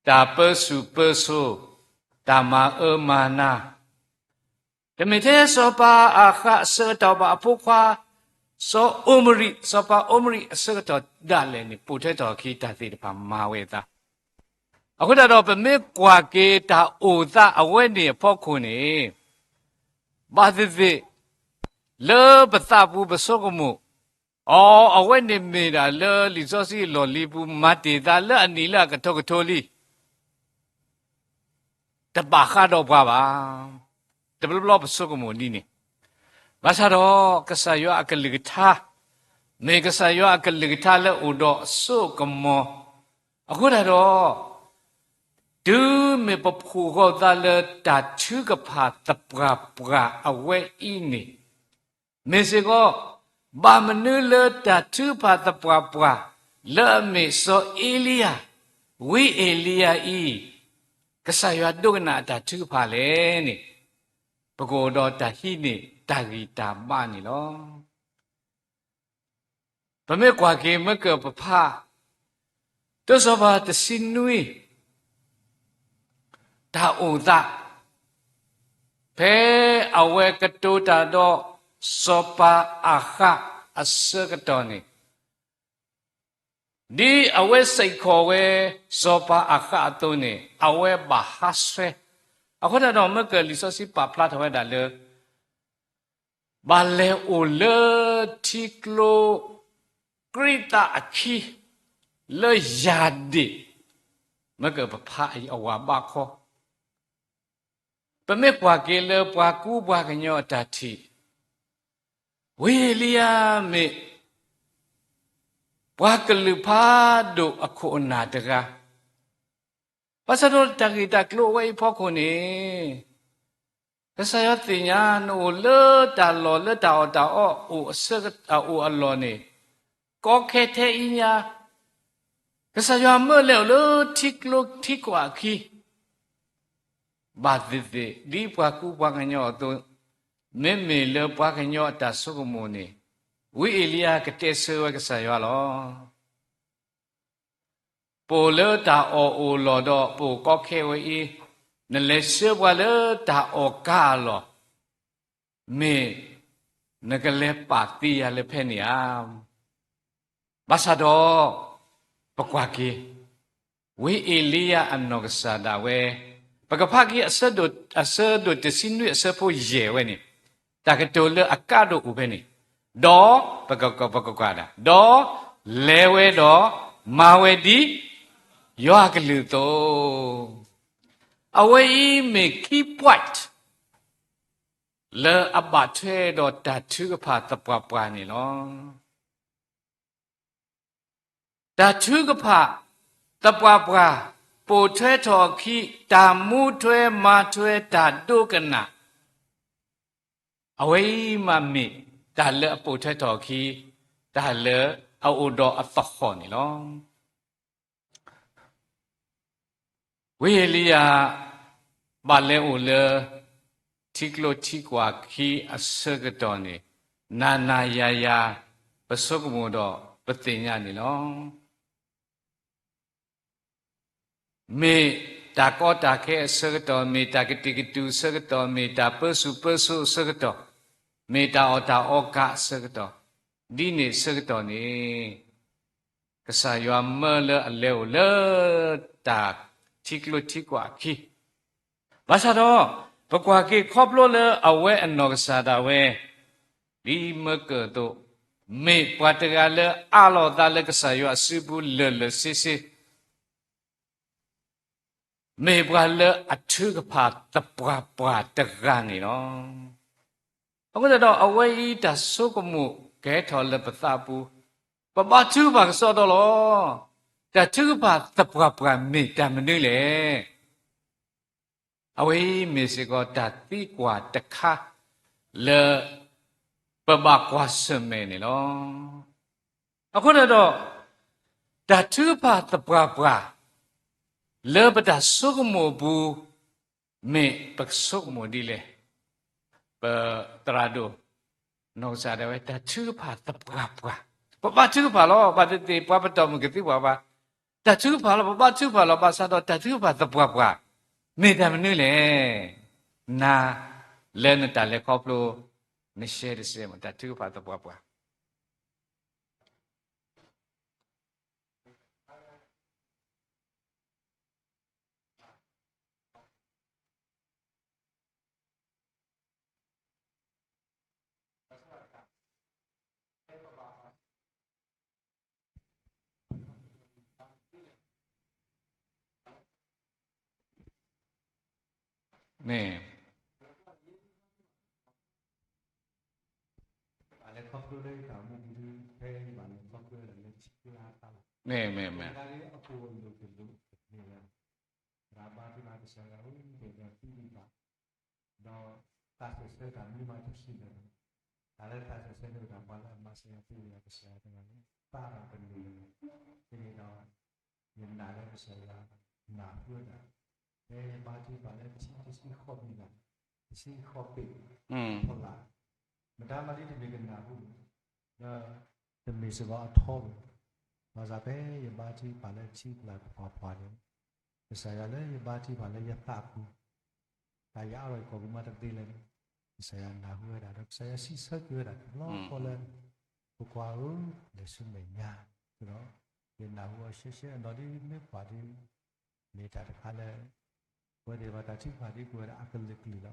တၢ်ပၢဆူၣ်ပၢစိ, တၢ်မၤအၢမၤနး, တမ့ၢ်ထဲစီၤပၤအၤဃးအဆၢကတီၢ်ဘၣ် အဖိခွါ စီၤအိမရံ, စီၤပၤအိမရံအဆၢကတီၢ်ဒၣ်လဲာ်န့ၣ် ပိာ်ထွဲထီၣ်အခံတၢ်သ့ၣ်တဖၣ်မၤဝဲအသး, အဃိသတးဒီး ပမ့ၢ်ကွၢ်က့ၤတၢ်အိၣ်သးအဝဲန့ၣ်အဖီခိၣ်န့ၣ် ဘၣ်သ့ၣ်သ့ၣ် လၢပသးပူၤပဆိကမိၣ်, အိ အဝဲန့ၣ်မ့ၢ်ဒၣ်လၢလံာ်စီဆှံအလီၢ်လံၤပူၤ မၤတ့ၢ်သးလၢအနံၣ်လၢအကထိကထိလံ, တဘၣ်ဃးဒီးပှၤဘၣ်. တဘျီဘျီပဆိကမိၣ်ဒ်န့ၣ်, ဘၣ်ဆၣ်ဒီး ကစၢ်ယွၤအကလုၢ်ကထါ မ့ၢ်ကစၢ်ယွၤအကလုၢ်ကထါလၢအိၣ်ဒီးအစိအကမီၤ, အဃိသတးဒီး တုၤမ့ၢ်ပဖှိၣ်ဃီၤသးလၢတၢ်ထုကဖၣ်သပှၢ်ပှၢ်အဝဲအံၤန့ၣ်, မ့ၢ်စ့ၢ်ကီး ဘၣ်မနုၤလၢတၢ်ထုကဖၣ်သပှၢ်ပှၢ် လၢအမ့ၢ်စီၤအ့လံယၤ, ဝံအ့လံယၤအံၤ, ကစၢ်ယွၤဒိကနၣ်အတၢ်ထုကဖၣ်လဲၣ်န့ၣ်, ပကအိၣ်ဒီးတၢ်ဟံးန့ၢ်တၢ်ဂံၢ်တၢ်ဘါန့ၣ်လီၤ. ပမ့ၢ်ကွၢ်က့ၤမၢကၢၢ်ပဖး တၢစီၤပၤတဆံနွံ တၢ်အိၣ်သး, ဖဲအဝဲကတိၤတၢ်ဒီးစီၤပၤအၤဃးအဆၢကတီၢ်န့ၣ်, ဒ်အဝဲစ့ၢ်ကီးဝဲစီၤပၤအၤဃးအသိးန့ၣ် အဝဲဘၣ်ဟးဆှဲ, အဃိသတးဒီး မၢကၢၢ်လံာ်စီဆှံပာ်ဖျါထီၣ်ဝဲဒၣ်လၢ ဘၣ်လဲၤအိၣ်လၢထံကျိကရံးသးအခံ လၢယၢ်ဒ့ၣ်, မၢကၢၢ်ပဖးအဝၤဘးခီ, ပမ့ၢ်ကွၢ်က့ၤလၢပှၤကူပှၤကညီအတၢ်ထံၣ်, ဝံအ့လံယၤမ့ၢ် ပှၤကလုာ်ဖးဒိၣ်အခိၣ်အနၢ်တဂၤ, ဘၣ်ဆၣ်ဒီးတၢ်ဂ့ၢ်တၢ်ကျိၤအဝဲအံၤဖီခိၣ်န့ၣ်, ကစၢ်ယွၤသ့ၣ်ညါနအိၣ်လၢတၢ်လီၢ်လၢတၢ်အီၣ်တၢ်အီအိၣ်အလီၢ်န့ၣ်, ကီခဲထဲအံၤညါ, ကစၢ်ယွၤမၢလဲၤအိၣ်လၢထံကျိထံကွာ်အခံ, ဘၣ်သ့ၣ်သ့ၣ် ဒ်ပှၤကူပှၤကညီအသိး, မ့မ့ၢ်လၢပှၤကညီအတၢ်ဆိကမိၣ်န့ၣ်, ဝံအ့လံယၤကတဲဆၢဝဲကစၢ်ယွၤလီၤ. ပအိၣ်လၢတၢ်အီၣ်အိၣ်လီၢ်ဒီးပအိၣ်ကီခဲဝဲအံၤ, နလဲၤဆှၢပှၤလၢတၢ်အီၣ်ကါအလီၢ်, မ့ၢ်နကလဲၤပာ်သံယၤလၢဖဲန့ၣ်ဧါ. ဘၣ်ဆၣ်ဒီး ပကွၢ်က့ၤ ဝံအ့လံယၤအနီၢ်ကစၢ်ဒၣ်ဝဲ, ပကဖးက့ၤ အဆၢဒိၣ်တဆံနွံအဆၢဖိယဲၢ်ဝဲန့ၣ်, တၢ်ကတိၤလၢအကါဒိၣ်အိၣ်ဖဲန့ၣ်, ဒီး ပကကွၢ်ဒၣ်, ဒီးလဲၤဝဲဒီး မၤဝဲဒ် ယွၤအကလုၢ်အသိး, အဝဲအံၤမ့ၢ် key point လၢအဘၣ်ထွဲဒီးတၢ်ထုကဖၣ်သပှၢ်ပှၢ်န့ၣ်လီၤ. တၢ်ထုကဖၣ်သပှၢ်ပှၢ် ပိာ်ထွဲထီၣ်အခံ တၢ်မူထွဲမၤထွဲတၢ်ဒိကနၣ်, အဝဲအံၤမးမ့ၢ်တၢ်လၢအပိာ်ထွဲထီၣ်အခံ, တၢ်လၢအအိၣ်ဒီးအသဟီၣ်န့ၣ်လီၤ. ဝံအ့လံယၤ ဘၣ်လဲၤအိၣ်လၢ ထံကျိထံကွၢ်ခံအဆၢကတီၢ်န့ၣ်, နၤနၤယၤယၤ ပဆိကမိၣ်ဒီးပသ့ၣ်ညါန့ၣ်လီၤ. မ့ၢ်တၢ်ကီတၢ်ခဲအဆၢကတီၢ်, မ့ၢ်တၢ်ကတံာ်ကတူာ်အဆၢကတီၢ်, မ့ၢ်တၢ်ပၢဆူၣ်ပၢစိးအဆၢကတီၢ်, မ့ၢ်တၢ်အီၣ်တၢ်အီကါအဆၢကတီၢ်, ဒ်န့ၣ်အဆၢကတီၢ်န့ၣ်, ကစၢ်ယွၤမၢလၢအလဲၤအိၣ်လၢ တၢ်ထံကျိထံကွၢ်အခံ, ဘၣ်ဆၣ်ဒီး ပကွၢ်က့ၤခီဖျိလၢအဝဲအနီၢ်ကစၢ်ဒၣ်ဝဲ ဒ်မၢကၢၢ်အသိး, မ့ၢ်ပှၤတဂၤလၢအးလီၤအသးလၢကစၢ်ယွၤအစုပူၤလၢာ်လၢာ်ဆ့ဆ့, မ့ၢ်ပှၤလၢအထုကဖၣ်သပှၢ်ပှၢ်တဂၤန့ၣ်လီၤ. အဃိသတးဒီး အဝဲအံၤတၢ်ဆိကမိၣ်ကဲထီၣ်လၢပသးပူၤ, ပဘါထုကဖၣ်ကစီဒီလီၤ. တၢ်ထုကဖၣ်သပှၢ်ပှၢ်မ့ၢ်တၢ်မနုၤလဲၣ်. အဝဲအံၤမ့ၢ်စ့ၢ်ကီးတၢ်သံကွၢ်တခါလၢ ပဘၣ်ကွၢ်ဆၢၣ်မဲာ်န့ၣ်လီၤ. အဃိန့ၣ်ဒီး တၢ်ထုကဖၣ်သပှၢ်ပှၢ် လၢပတၢ်ဆိကမိၣ်အပူၤ မ့ၢ်ပကဆိကမိၣ်ဒ်လဲၣ်. ပသရၣ်ဒိၣ် နီၢ်ကစၢ်ဒၣ်ဝဲ တၢ်ထုကဖၣ်သပှၢ်ပှၢ်, ပဘၣ်ထုကဖၣ်လီၤ. ဘၣ်သ့ၣ်သ့ၣ် ပှၤပတီၢ်မုၢ်ကသံပှၤဘၣ်, တၢ်ထုကဖၣ်လီၤ. ပဘၣ်ထုကဖၣ်လီၤ. ဘၣ်ဆၣ်ဒီးတၢ်ထုကဖၣ်သပှၢ်ပှၢ် မ့ၢ်တၢ်မနုၤလဲၣ်. နၤလၢနတၢ်လဲၤခီဖျိ နရှဲတစဲးမး တၢ်ထုကဖၣ်သပှၢ်ပှၢ် မ့ၢ် မ့ၢ် မ့ၢ် မ့ၢ် ဒီးသးစၢၢ်ဆၢတၢ်မံမၤတဆံးလၢာ်, တၢ်လၢသးစၢၢ်ဆၢန့ၣ် တၢ်ပှၤလၢအမၤစၢၤယၤသ့ၣ်ညါကစၢ်ယွၤတဂၤန့ၣ် သးဒီးပလီၢ်, ဖဲန့ၣ်ဒီး ယနာ်လၢကစၢ်ယွၤနၢ်ဟူဝဲဒၣ်, ဖဲယဘါထုကဖၣ်လၢထံတဆံဃိးမံၤလၢ်, တဆံဃိးပ့ၤ, ဖီလာ်, မတၤမၤဒ်တမ့ၢ်ကနၢ်ဟူန့ၣ်, ဒီးတမ့ၢ်စ့ၢ်ကီးအထီဘၣ်, ဘၣ်ဆၣ်ဖဲယဘါထုကဖၣ်လၢထံပျၢ်ကပီၤပှၢ်န့ၣ်, ကစၢ်ယွၤလၢယဘါထုကဖၣ်လၢယသးပူၤ တၢ်ယအါထီၣ်ယကီၢ်ပူၤမးတသ့လၢၤန့ၣ်, ကစၢ်ယွၤနၢ်ဟူဝဲဒၣ် ဒီးကစၢ်ယွၤစံးဆၢက့ၤဝဲဒၣ်တဘျီဃီလၢ ပကွၢ်ဧၢ, လဲၤဆူမဲာ်ညါ, ဒီး ယနၢ်ဟူအီၤရှဲရှဲအနီၢ်ဒ်မ့ၢ်ပှၤဒ် မ့ၢ်တၢ်တခါလၢ ပဝဲသ့ၣ်တဖၣ်တၢ်ထုကဖၣ်ဒ်ပဝဲဒၣ်အကလုာ်ကလုာ်လီၤ.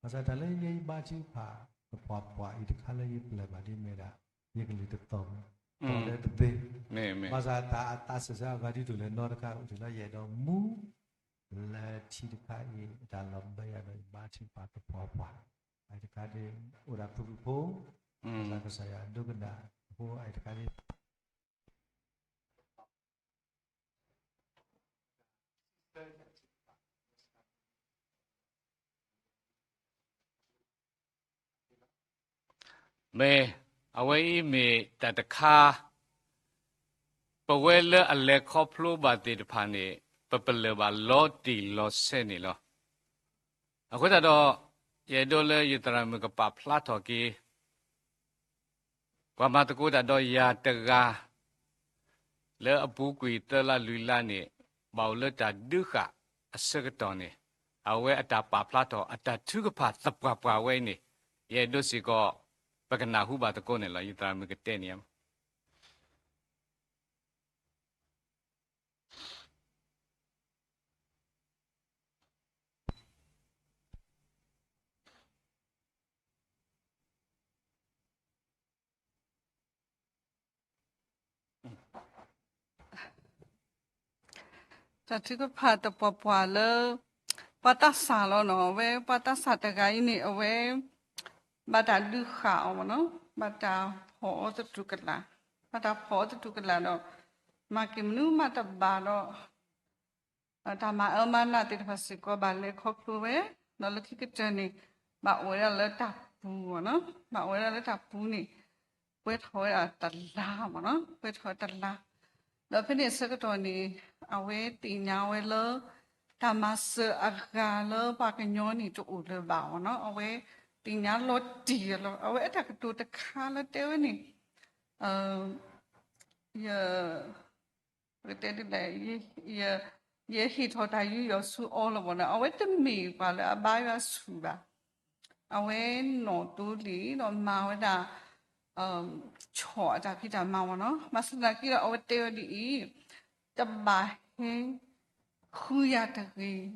ဘၣ်ဆၣ်တၢ်လၢယဘါထုကဖၣ် ကပီၤပှၢ်အံၤတခါလၢယပျၢ်ဘၣ်ဒ်မ့ၢ်ဒၣ် ယကလုာ်တသီၣ်မး, သီၣ်လၢတသ့, ဘၣ်ဆၣ်တၢ်အသးစၢၢ်ဆၢအဂၤဒ်သိးလဲၣ်နီတခါ အိၣ်တုၤလၢယအဲၣ်ဒိးမူ လၢထံတခါအံၤ အတၢ်လီၤဘၢယၤဒီးယဘါထုကဖၣ်ကပီၤပှၢ်, အအံၤတခါဒ် အိၣ်ဒၣ်ဖုၣ်ဖုၣ်ဖိ, ဘၣ်ဆၣ်ကစၢ်ယွၤဒိကနၣ်အဃိ အအံၤတခါဒ် မ့ၢ် အဝဲအံၤမ့ၢ်တၢ်တခါ ပဝဲလၢအလဲၤခီဖျိဘၣ်သ့ၣ်တဖၣ်န့ၣ် ပပလၢၢ်ဘၣ်လီၤတံၢ်လီၤဆဲးန့ၣ်လီၤ. အဃိသတးဒီး ယအဲၣ်ဒိးလၢယသရၣ်မုၣ်ကပာ်ဖျါထီၣ်က့ၤ ပှၤမၤသကိးတၢ်ဒီးယၤတဂၤ လၢအပူၤကွံာ်သၢလါလွံၢ်လါန့ၣ် ဘၣ်အိၣ်လၢတၢ်ဒုးဃာ်အဆၢကတီၢ်န့ၣ် အဝဲအတၢ်ပာ်ဖျါထီၣ်အတၢ်ထုကဖၣ်သပှၢ်ပှၢ်ဝဲအံၤန့ၣ် ယအဲၣ်ဒိးစ့ၢ်ကီး ပကနၢ်ဟူဘၣ်သကိးန့ၣ်လီၤ. ယသရၣ်မုၣ်ကတဲန့ၣ် တၢ်ထုကဖၣ်သပှၢ်ပှၢ်လၢ ပှၤသးစၢ်လီၤနီၤ, အဝဲပှၤသးစၢ်တဂၤအံၤန့ၣ် အဝဲ ဘၣ်တၢ်ဒုးဃာ်အီၤမ့ၢ်နီၤ, ဘၣ်တၢ်ဖီၣ်အီၤသတူၢ်ကလာ်, ဘၣ်တၢ်ဖီၣ်အီၤသတူၢ်ကလာ်ဒီး မၤက့ၤမနုၤမးတဘၣ်ဒီး တၢ်မၤအၢမၤနးသ့ၣ်တဖၣ်စ့ၢ်ကီးဘၣ်လဲၤခီဖျိဝဲ, ဒီးလၢခံကတၢၢ်န့ၣ် ဘၣ်အိၣ်ဝဲဒၣ်လၢတၢ်ပူၤမ့ၢ်နီၤ, ဘၣ်အိၣ်ဝဲဒၣ်လၢတၢ်ပူၤန့ၣ် ပှဲၤထီၣ်ဝဲဒၣ်တလါမ့ၢ်နီၤ, ပှဲၤထီၣ်ဝဲတလါ, ဒီးဖဲန့ၣ်အဆၢကတီၢ်န့ၣ် အဝဲသ့ၣ်ညါဝဲလၢ တၢ်မၤစၢၤအဂၤလၢပှၤကညီန့ၣ်တအိၣ်လၢၤဘၣ်မ့ၢ်နီၤ, အဝဲသ့ၣ်ညါလီၤတံၢ်လီၤ, အဝဲအတၢ်ကတိၤတခါလၢတဲဝဲန့ၣ် ယ ပကတဲဒ်လဲၣ်, ယဟ့ၣ်ထီၣ်တၢ်ယူးယီၣ်ဆူအီၤလီၤမ့ၢ်နီၤ, အဝဲတမ့ၢ်ပှၤလၢအဘါယွၤဆူၣ်ဘၣ်, အဝဲနီၣ်သိလံာ်ဒီးမၤဝဲဒၣ် ဆီၣ်အတၢ်ဖံးတၢ်မၤမ့ၢ်နီၤ, ဘၣ်ဆၣ်သနာ်က့ဒီးအဝဲတဲဝဲဒ်အံၤ, တဘၣ်ဟဲဃုယၤတဂ့ၤ,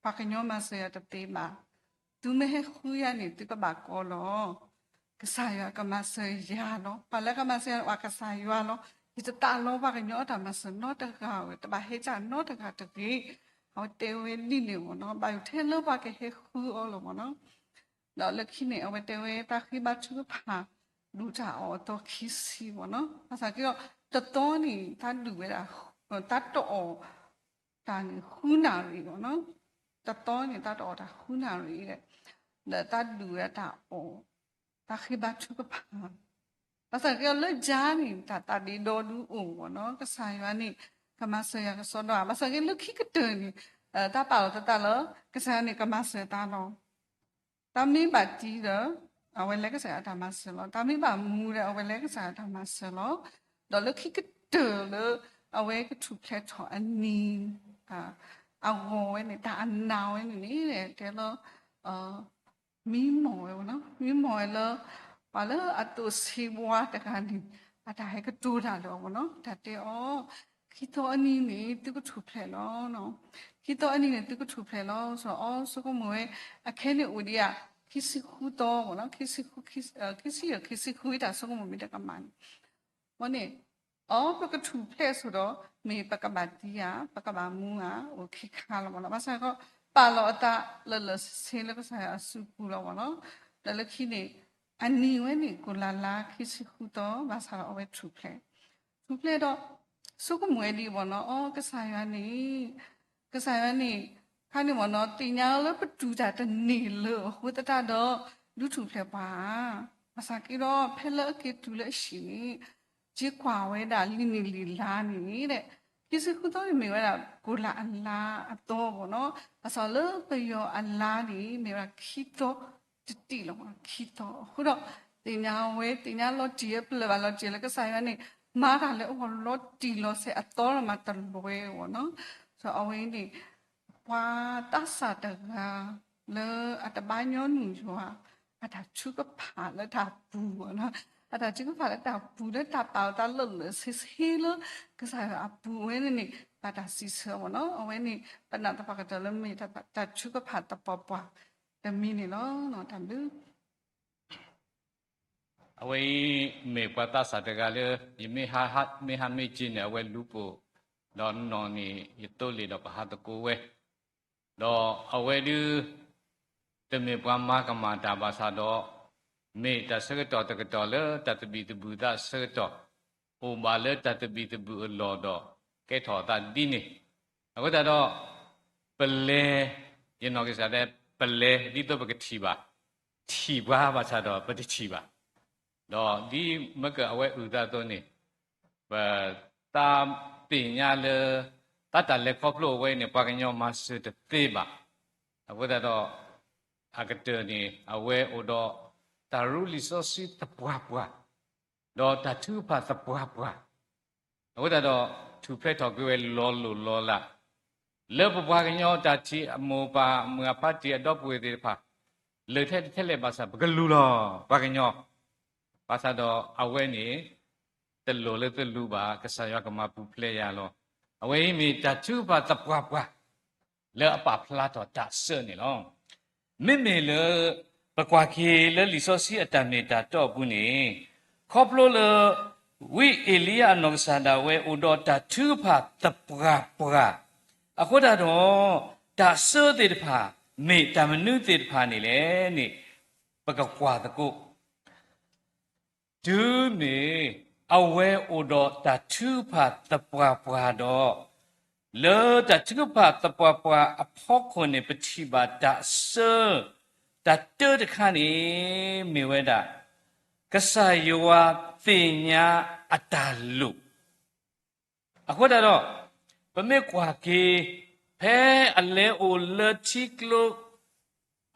ပှၤကညီမၤစၢၤယၤတသ့ဘၣ်, သုမ့ၢ်ဟဲဃုယၤန့ၣ် သုကဘၣ်ကီလီၤ. ကစၢ်ယွၤကမၤစၢၤယၤလီၤ. ပှၤလၢကမၤစၢၤယၤန့ၣ် ပှၤကစၢ်ယွၤလီၤ. ယတသးလီပှၤကညီအတၢ်မၤစၢၤနီတဂၤဝဲ, တဘၣ်ဟဲကၢ်နီတဂၤတဂ့ၤ. အဝဲတဲဝဲဒ်န့ၣ်မ့ၢ်နီၤ, ဘၣ်ယိၣ်ထဲလၢပှၤကဟဲဃုအီၤလီၤမ့ၢ်နီၤ. ဒီးလၢခံန့ၣ် အဝဲတဲဝဲတၢ်ဃ့ဘါထုကဖၣ် ဒူးတၢ်အီၣ်အသီခံဆံမ့ၢ်နီၤ. ဘၣ်ဆၣ်က့ဒီး တသီန့ၣ် တၢ်ဒုးဝဲဒၣ် တၢ်တအီၣ်တၢ်န့ၣ်ဃုနၣ်ရံၣ်ဘၣ်နီၤ, တသီန့ၣ် တၢ်တအီၣ်တၢ်ဃုနၣ်ရံၣ်ဒီး ဒီးတၢ်ဒုးဝဲတၢ်အီၣ် တၢ်ဃ့ဘါထုကဖၣ် ဘၣ်ဆၣ်က့လၢယၤန့ၣ် တၢ်သးဒ့ဒီဒုအိၣ်ဘၣ်နီၤ, ကစၢ်ယွၤန့ၣ် ကမၤစၢၤယၤကစီဒီဧါ, ဘၣ်ဆၣ်က့လၢခံကတၢၢ်န့ၣ် တၢ်ပာ်လီၤသးလၢ ကစၢ်ယွၤန့ၣ် ကမၤစၢၤတၢ်လီၤ. တၢ်မ့ၢ်ဘၣ်တံဒီး အဝဲလဲၤကစၢ်ယွၤအတၢ်မၤစၢၤလီၤ. တၢ်မ့ၢ်ဘၣ်မူဒီး အဝဲလဲၤကစၢ်ယွၤအတၢ်မၤစၢၤလီၤ. ဒီးလၢခံကတၢၢ်လၢ အဝဲကထူၣ်ဖျဲးထီၣ်အနံၤ အဂီၢ်ဝဲန့ၣ် တၢ်အနၢ်ဝဲန့ၣ်န့ၣ် တဲလၢ မံမီၢ်ဝဲဘၣ်နီၤ, မံမီၢ်ဝဲလၢ ပှၤလၢအသိးဆ့ဝါတဂၤန့ၣ် အတၢ်ဟဲကတိၤတၢ်လၢအီၤဘၣ်နီၤ, တၢ်တဲအီၤ ခံသီအနံၤန့ၣ် သုကထူၣ်ဖျဲးလီၤ. ခံသီအနံၤန့ၣ် သုကထူၣ်ဖျဲးလီၤ. ဆိအီၤဆိကမိၣ်ဝဲ အခဲန့ၣ်အိၣ်ဒံးဧါ ခံဆံဃုသီဘၣ်နီၤ, ခံဆံဃု ခံဆံယဲၢ် ခံဆံဃု တၢ်ဆိကမိၣ်မ့ၢ်တကမၣ်န့ၣ် အဃိန့ၣ် အီၤပကထူၣ်ဖျဲးဆိဒီး မ့ၢ်ပကဘၣ်တံဧါ ပကဘၣ်မူဧါ အိၣ်ခံခါလီၤဘၣ်နီၤ, ဘၣ်ဆၣ်ကီ ပာ်လီၤအသးလၢာ်လၢာ်ဆ့ဆ့လၢကစၢ်ယွၤအစုပူၤလီၤဘၣ်နီၤ, ဒီးလၢခံန့ၣ် အနံၤဝဲန့ၣ် ကိၣ်လၢ်လၢ် ခံဆံဃုသီ ဘၣ်ဆၣ်ဒီးအဝဲထူၣ်ဖျဲး, ထူၣ်ဖျဲးဒီး ဆိကမိၣ်ဝဲဒ်အံၤဘၣ်နီၤ, အီၤ ကစၢ်ယွၤန့ၣ် ကစၢ်ယွၤန့ၣ် ခါန့ၣ်ဘၣ်နီၤ သ့ၣ်ညါလၢပတူၢ်တၢ်တန့ၢ်လၢၤအဃိသတးဒီး ဒုးထူၣ်ဖျဲးပှၤဧါ, ဘၣ်ဆၣ်က့ဒီး ဖဲလၢအက့ၤတုၤလၢအဟံၣ်န့ၣ် က့ၤကွၢ်ဝဲဒၣ်လံန့ၣ်လံလါန့ၣ်ဒီး ခံဆံဃုသီန့ၣ်မ့ၢ်ဝဲဒၣ် ကိၣ်လၢ်အလါအသီဘၣ်နီၤ, ဘၣ်ဆၣ်လၢပယီၤအလါန့ၣ် မ့ၢ်ဝဲဒၣ်ခံသီတတံၢ်လီၤ, ခံသီအဃိဒီး သ့ၣ်ညါဝဲ သ့ၣ်ညါလီၤတံၢ်အပျၢၢ်ဘၣ်လီၤတံၢ်လၢကစၢ်ယွၤန့ၣ် မၤတၢ်လၢအဂီၢ်လီၤတံၢ်လီၤဆဲးအသီမးတလွဲဘၣ်နီၤ, ဒီးအဝဲန့ၣ် ပှၤသးစၢ်တဂၤလၢအတဘါညီနုၢ်ယွၤ အတၢ်ထုကဖၣ်လၢတၢ်ပူၤဘၣ်နီၤ, အတၢ်ထုကဖၣ်လၢတၢ်ပူၤလၢတၢ်ပာ်လီၤသးလၢာ်လၢာ်ဆ့ဆ့လၢ ကစၢ်ယွၤအပူၤဝဲန့ၣ်န့ၣ် ဘၣ်တၢ်စံးဆၢဘၣ်နီၤ, အဝဲန့ၣ် ပနာ်သပှၢ်ကတၢၢ်လၢမ့ၢ်တၢ်ထုကဖၣ်သပှၢ်ပှၢ်တမံၤန့ၣ်လီၤ, တၢ်ဘျုး အဝဲအံၤ မ့ၢ်ပှၤသးစၢ်တဂၤလၢ ယမ့ၢ်ဟး မ့ၢ်ဟးမ့ၢ်က့ၤန့ၣ် အဝဲလူၤပိာ်, ဒီးနီၢ်န့ၣ် ယသိလ့ၣ်ဒီးပဟးသကိးဝဲ, ဒီးအဝဲဒုး တမ့ၢ်ပှၤမၤကမၣ်တၢ်ဘၣ်ဆၣ်ဒီး မ့ၢ်တၢ်ဆၢကတီၢ်တကတီၢ်လၢတၢ်သဘံၣ်သဘုၣ်သးဆၢကတီၢ်, အိၣ်ဘၣ်လၢတၢ်သဘံၣ်သဘုၣ်အလီၢ်ဒီး ကဲထီၣ်အသးဒ်န့ၣ်, အဃိသတးဒီး ပလဲၤ, ယနီၢ်ကစၢ်တဲ ပလဲၤဒ်သိးပကထံၣ်ဘၣ်, ထံၣ်ပှၤဘၣ်ဆၣ်ဒီးပတထံၣ်ဘၣ်, ဒီးဒ်မ့ၢ်ကအဝဲအုၣ်သးအသိးန့ၣ် ပသးသ့ၣ်ညါလၢ သးတၢ်လဲၤခီဖျိအဝဲန့ၣ် ပှၤကညီမၤစၢၤတသ့ဘၣ်. အဃိသတးဒီး အကတၢၢ်န့ၣ် အဝဲအိၣ်ဒီးတၢ်ရူလံာ်စီဆှံသပှၢ်ပှၢ်, ဒီးတၢ်ထုကဖၣ်သပှၢ်ပှၢ်, အဃိသတးဒီး ထူၣ်ဖျဲးထီၣ်က့ၤဝဲလီၤလိၢ်လီၤလး လၢပပှၤကညီတၢ်ထံၣ်အမိၢ်ပၢ်မုၢ်အဖါတံၢ်အဒီပုၢ်ဝဲၢ်သ့ၣ်တဖၣ် လၢာ်ထဲတထဲလဲၣ်ဘၣ်ဆၣ် ပကလူၤလီၤပှၤကညီ, ဘၣ်ဆၣ်ဒီးအဝဲန့ၣ် တလိၣ်လၢသုလူၤဘၣ် ကစၢ်ယွၤကမၤပူၤဖျဲးယၤလီၤ. အဝဲအံၤမ့ၢ်တၢ်ထုကဖၣ်သပှၢ်ပှၢ် လၢအပာ်ဖျါထီၣ်တၢ်အစၢန့ၣ်လီၤ. မ့မ့ၢ်လၢ ပကွၢ်က့ၤလၢလံာ်စီဆှံအတၢ်မ့ၢ်တၢ်တီအပူၤန့ၣ်, ခီဖျိလၢ ဝံအ့လံယၤအနီၢ်ကစၢ်ဒၣ်ဝဲအိၣ်ဒီးတၢ်ထုကဖၣ်သပှၢ်ပှၢ်, အဃိသတးဒီး တၢ်အစၢသ့ၣ်တဖၣ် မ့ၢ်တၢ်မနုၤသ့ၣ်တဖၣ်န့ၣ်လဲၣ်န့ၣ် ပကကွၢ်သကိး တုၤမ့ၢ်အဝဲအိၣ်ဒီးတၢ်ထုကဖၣ်သပှၢ်ပှၢ်ဒီး, လၢတၢ်ထုကဖၣ်သပှၢ်ပှၢ်အဖီခိၣ်န့ၣ် ပထံၣ်ဘၣ်တၢ်အစၢ, တၢ်တၢတခါန့ၣ် မ့ၢ်ဝဲဒၣ် ကစၢ်ယွၤသ့ၣ်ညါအတၢ်လိၣ် အဃိသတးဒီး ပမ့ၢ်ကွၢ်က့ၤ ဖဲအလဲၤအိၣ်လၢထံကျိ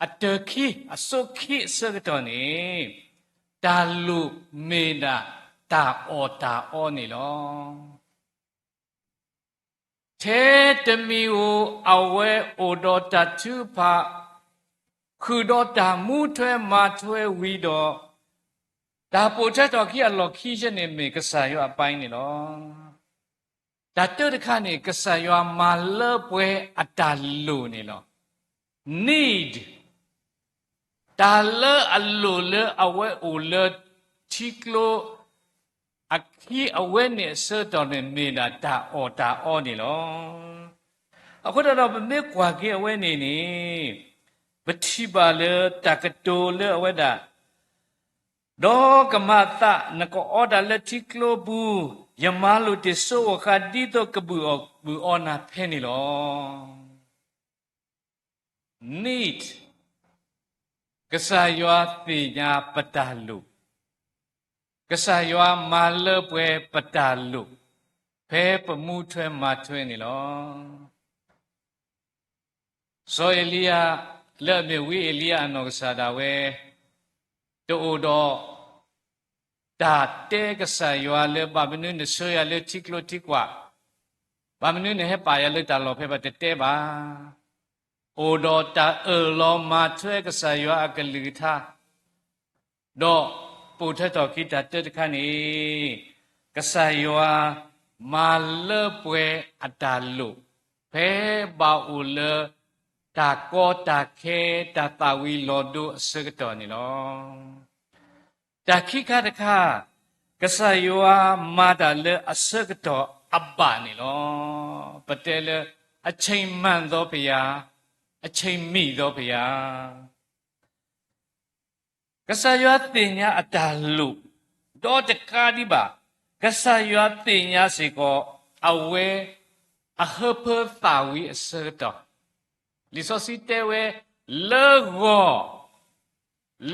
အတၢၢ်ခံ အစိခံအဆၢကတီၢ်န့ၣ် တၢ်လိၣ်မ့ၢ်ဒၣ်တၢ်အီၣ်တၢ်အီန့ၣ်လီၤ. ထဲတမံၤဧိၤ အဝဲအိၣ်ဒီးတၢ်ထုကဖၣ် ဃုာ်ဒီးတၢ်မူထွဲမၤထွဲဝံၤဒီး တၢ်ပိာ်ထွဲထီၣ်ခံအလီၢ်ခံဆၢန့ၣ် မ့ၢ်ကစၢ်ယွၤအပၢ်န့ၣ်လီၤ. တၢ်တၢတခါန့ၣ် ကစၢ်ယွၤမၤလၢပှဲၤအတၢ်လိၣ်န့ၣ်လီၤ. Need တၢ်လၢအလိၣ်လၢအဝဲအိၣ်လၢထံကျိ အခံအဝဲန့ၣ်အဆၢကတီၢ်န့ၣ် မ့ၢ်ဒၣ်တၢ်အီၣ်တၢ်အီန့ၣ်လီၤ. အဃိသတးဒီး ပမ့ၢ်ကွၢ်က့ၤအဝဲန့ၣ်န့ၣ် ပထံၣ်ဘၣ်လၢတၢ်ကတိၤလၢအဝဲဒၣ် ဒီးကမၤသး နကအီတၢ်လၢထံကျိပူၤ ယမၤလိာ်တ့ၢ်စိဝီၤဃါဒ်သိးကဘုၣ်အီၣ်ဘုၣ်အီနၤဖဲန့ၣ်လီၤ. Need, ကစၢ်ယွၤသ့ၣ်ညါပတၢ်လိၣ်, ကစၢ်ယွၤမၤလၢပှဲၤပတၢ်လိၣ်, ဖဲပမူထွဲမၤထွဲန့ၣ်လီၤ. စီၤအ့လံယၤ လၢအမ့ၢ်ဝံအ့လံယၤအနီၢ်ကစၢ်ဒၣ်ဝဲ တအိၣ်ဒီး တၢ်တဲကစၢ်ယွၤလၢ ဘၣ်မနုၤနဆှၢယၤလၢထံကျိထံကွာ်, ဘၣ်မနုၤနဟဲပာ်ယၤလၢတၢ်လီၢ်ဖဲဘၣ် တတဲဘၣ်. အိၣ်ဒီးတၢ်အၢၣ်လီၤမၤထွဲကစၢ်ယွၤအကလုၢ်ကထါ, ဒီးပိာ်ထွဲထီၣ်က့ၤတၢ်တၢတခါန့ၣ်, ကစၢ်ယွၤမၤလၢပှဲၤအတၢ်လိၣ်, ဖဲဘၣ်အိၣ်လၢတၢ်ကီတၢ်ခဲ တၢ်သၣ်ဝံၤလီၤဒိအဆၢကတီၢ်န့ၣ်လီၤ. တၢ်ခံခါတခါ, ကစၢ်ယွၤမၤတၢ်လၢအဆၢကတီၢ်အဘၣ်န့ၣ်လီၤ. ပတဲလၢ အချိန်မှန်သောဘုရား, အချိန်မီသောဘုရား. ကစၢ်ယွၤသ့ၣ်ညါအတၢ်လိၣ်, ဒီးတကးဒံးဘၣ်, ကစၢ်ယွၤသ့ၣ်ညါစ့ၢ်ကီး အဝဲအဟၢဖၢသၣ်ဝံၤအဆၢကတီၢ်, လံာ်စီဆှံတဲဝဲ, လၢဂီၤ,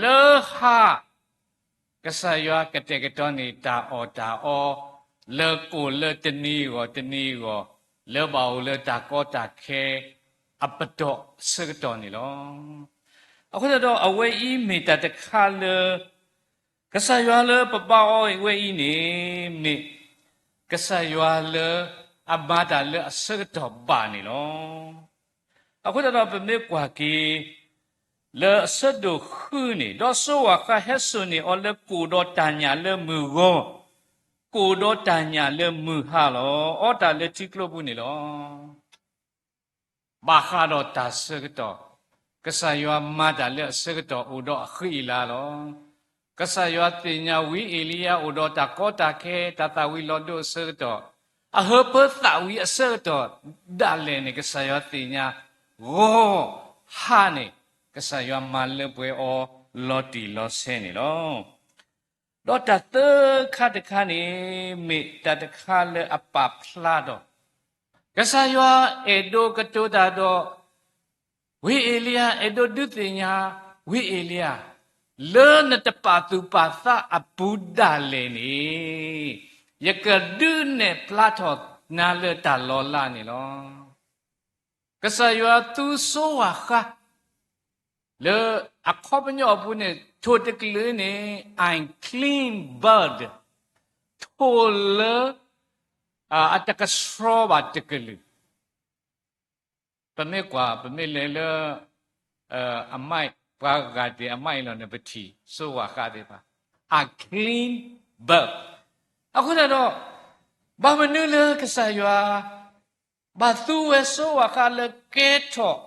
လၢဟါ, ကစၢ်ယွၤကတဲာ်ကတီၤန့ၢ်တၢ်အီၣ်တၢ်အီ, လၢကိၣ်လၢတနံၤဂီၢ်တနံၤဂီၢ်, လၢဘၣ်အိၣ်လၢတၢ်ကီတၢ်ခဲ အပတီၢ်ဆၢကတီၢ်န့ၣ်လီၤ. အဃိသတးဒီး အဝဲအံၤမ့ၢ်တၢ်တခါလၢ ကစၢ်ယွၤလၢပဘါအီၤဝဲအံၤန့ၣ် မ့ၢ်ကစၢ်ယွၤလၢအမၤတၢ်လၢအဆၢကတီၢ်ဘၣ်န့ၣ်လီၤ. အဃိသတးဒီးပမ့ၢ်ကွၢ်က့ၤ လၢအဆၢဒိၣ်ဃုန့ၣ်, ဒီးစိဝၣ်ဃါဟဲစိာ်န့ၢ်အီၤလၢကိၣ်ဒီးတၢ်ညၣ်လၢမုၢ်ဂီၤ, ကိၣ်ဒီးတၢ်ညၣ်လၢမုၢ်ဟါလီၤ. အီတၢ်လၢထံကျိပူၤန့ၣ်လီၤ. ဘၣ်ဃးဒီးတၢ်ဆၢကတီၢ်, ကစၢ်ယွၤမၤတၢ်လၢအဆၢကတီၢ်အိၣ်ဒီးအဃံအလၤလီၤ. ကစၢ်ယွၤသ့ၣ်ညါဝံအ့လံယၤအိၣ်ဒီးတၢ်ကီတၢ်ခဲ တၢ်သၣ်ဝံၤလီၤဒိအဆၢကတီၢ်, အဟၢဖၢသၣ်ဝံၤအဆၢကတီၢ်ဒၣ်လဲာ်န့ၣ် ကစၢ်ယွၤသ့ၣ်ညါဂီၤဟါန့ၣ် ကစၢ်ယွၤမၤလၢပှဲၤအီၤလီၤတံၢ်လီၤဆဲးန့ၣ်လီၤ. ဒီးတၢ်သၢခါတခါန့ၣ် မ့ၢ်တၢ်တခါလၢအပာ်ဖျါဒီး ကစၢ်ယွၤအဲၣ်ဒိးကတိၤတၢ်ဒီး ဝံအ့လံယၤ, အဲၣ်ဒိးဒုးသ့ၣ်ညါ ဝံအ့လံယၤ, လၢနတပာ်သူၣ်ပာ်သးအပူၤဒၣ်လဲာ်န့ၣ် ယကဒုးနဲၣ်ဖျါထီၣ်နၤလၢတၢ်လီၤလးန့ၣ်လီၤ. ကစၢ်ယွၤသူစိဝၣ်ဃါ လၢအခီပညီအပူၤန့ၣ် ထိၣ်တကလုာ်န့ၣ် unclean bird, ထိၣ်လၢ အတကဆှီဘၣ်တကလုာ်. ပမ့ၢ်ကွၢ် ပမ့ၢ်လဲၤလၢ အမး ပှၤဂၤဒဲးအမးအံၤလီၤန့ၣ် ပထံၣ်စိဝၣ်ဃါသ့ၣ်တဖၣ် unclean bird. အဃိသတးဒီး ဘၣ်မနုၤလၢကစၢ်ယွၤ ဘၣ်သူဝဲစိဝၣ်ဃါလၢကဲထီၣ်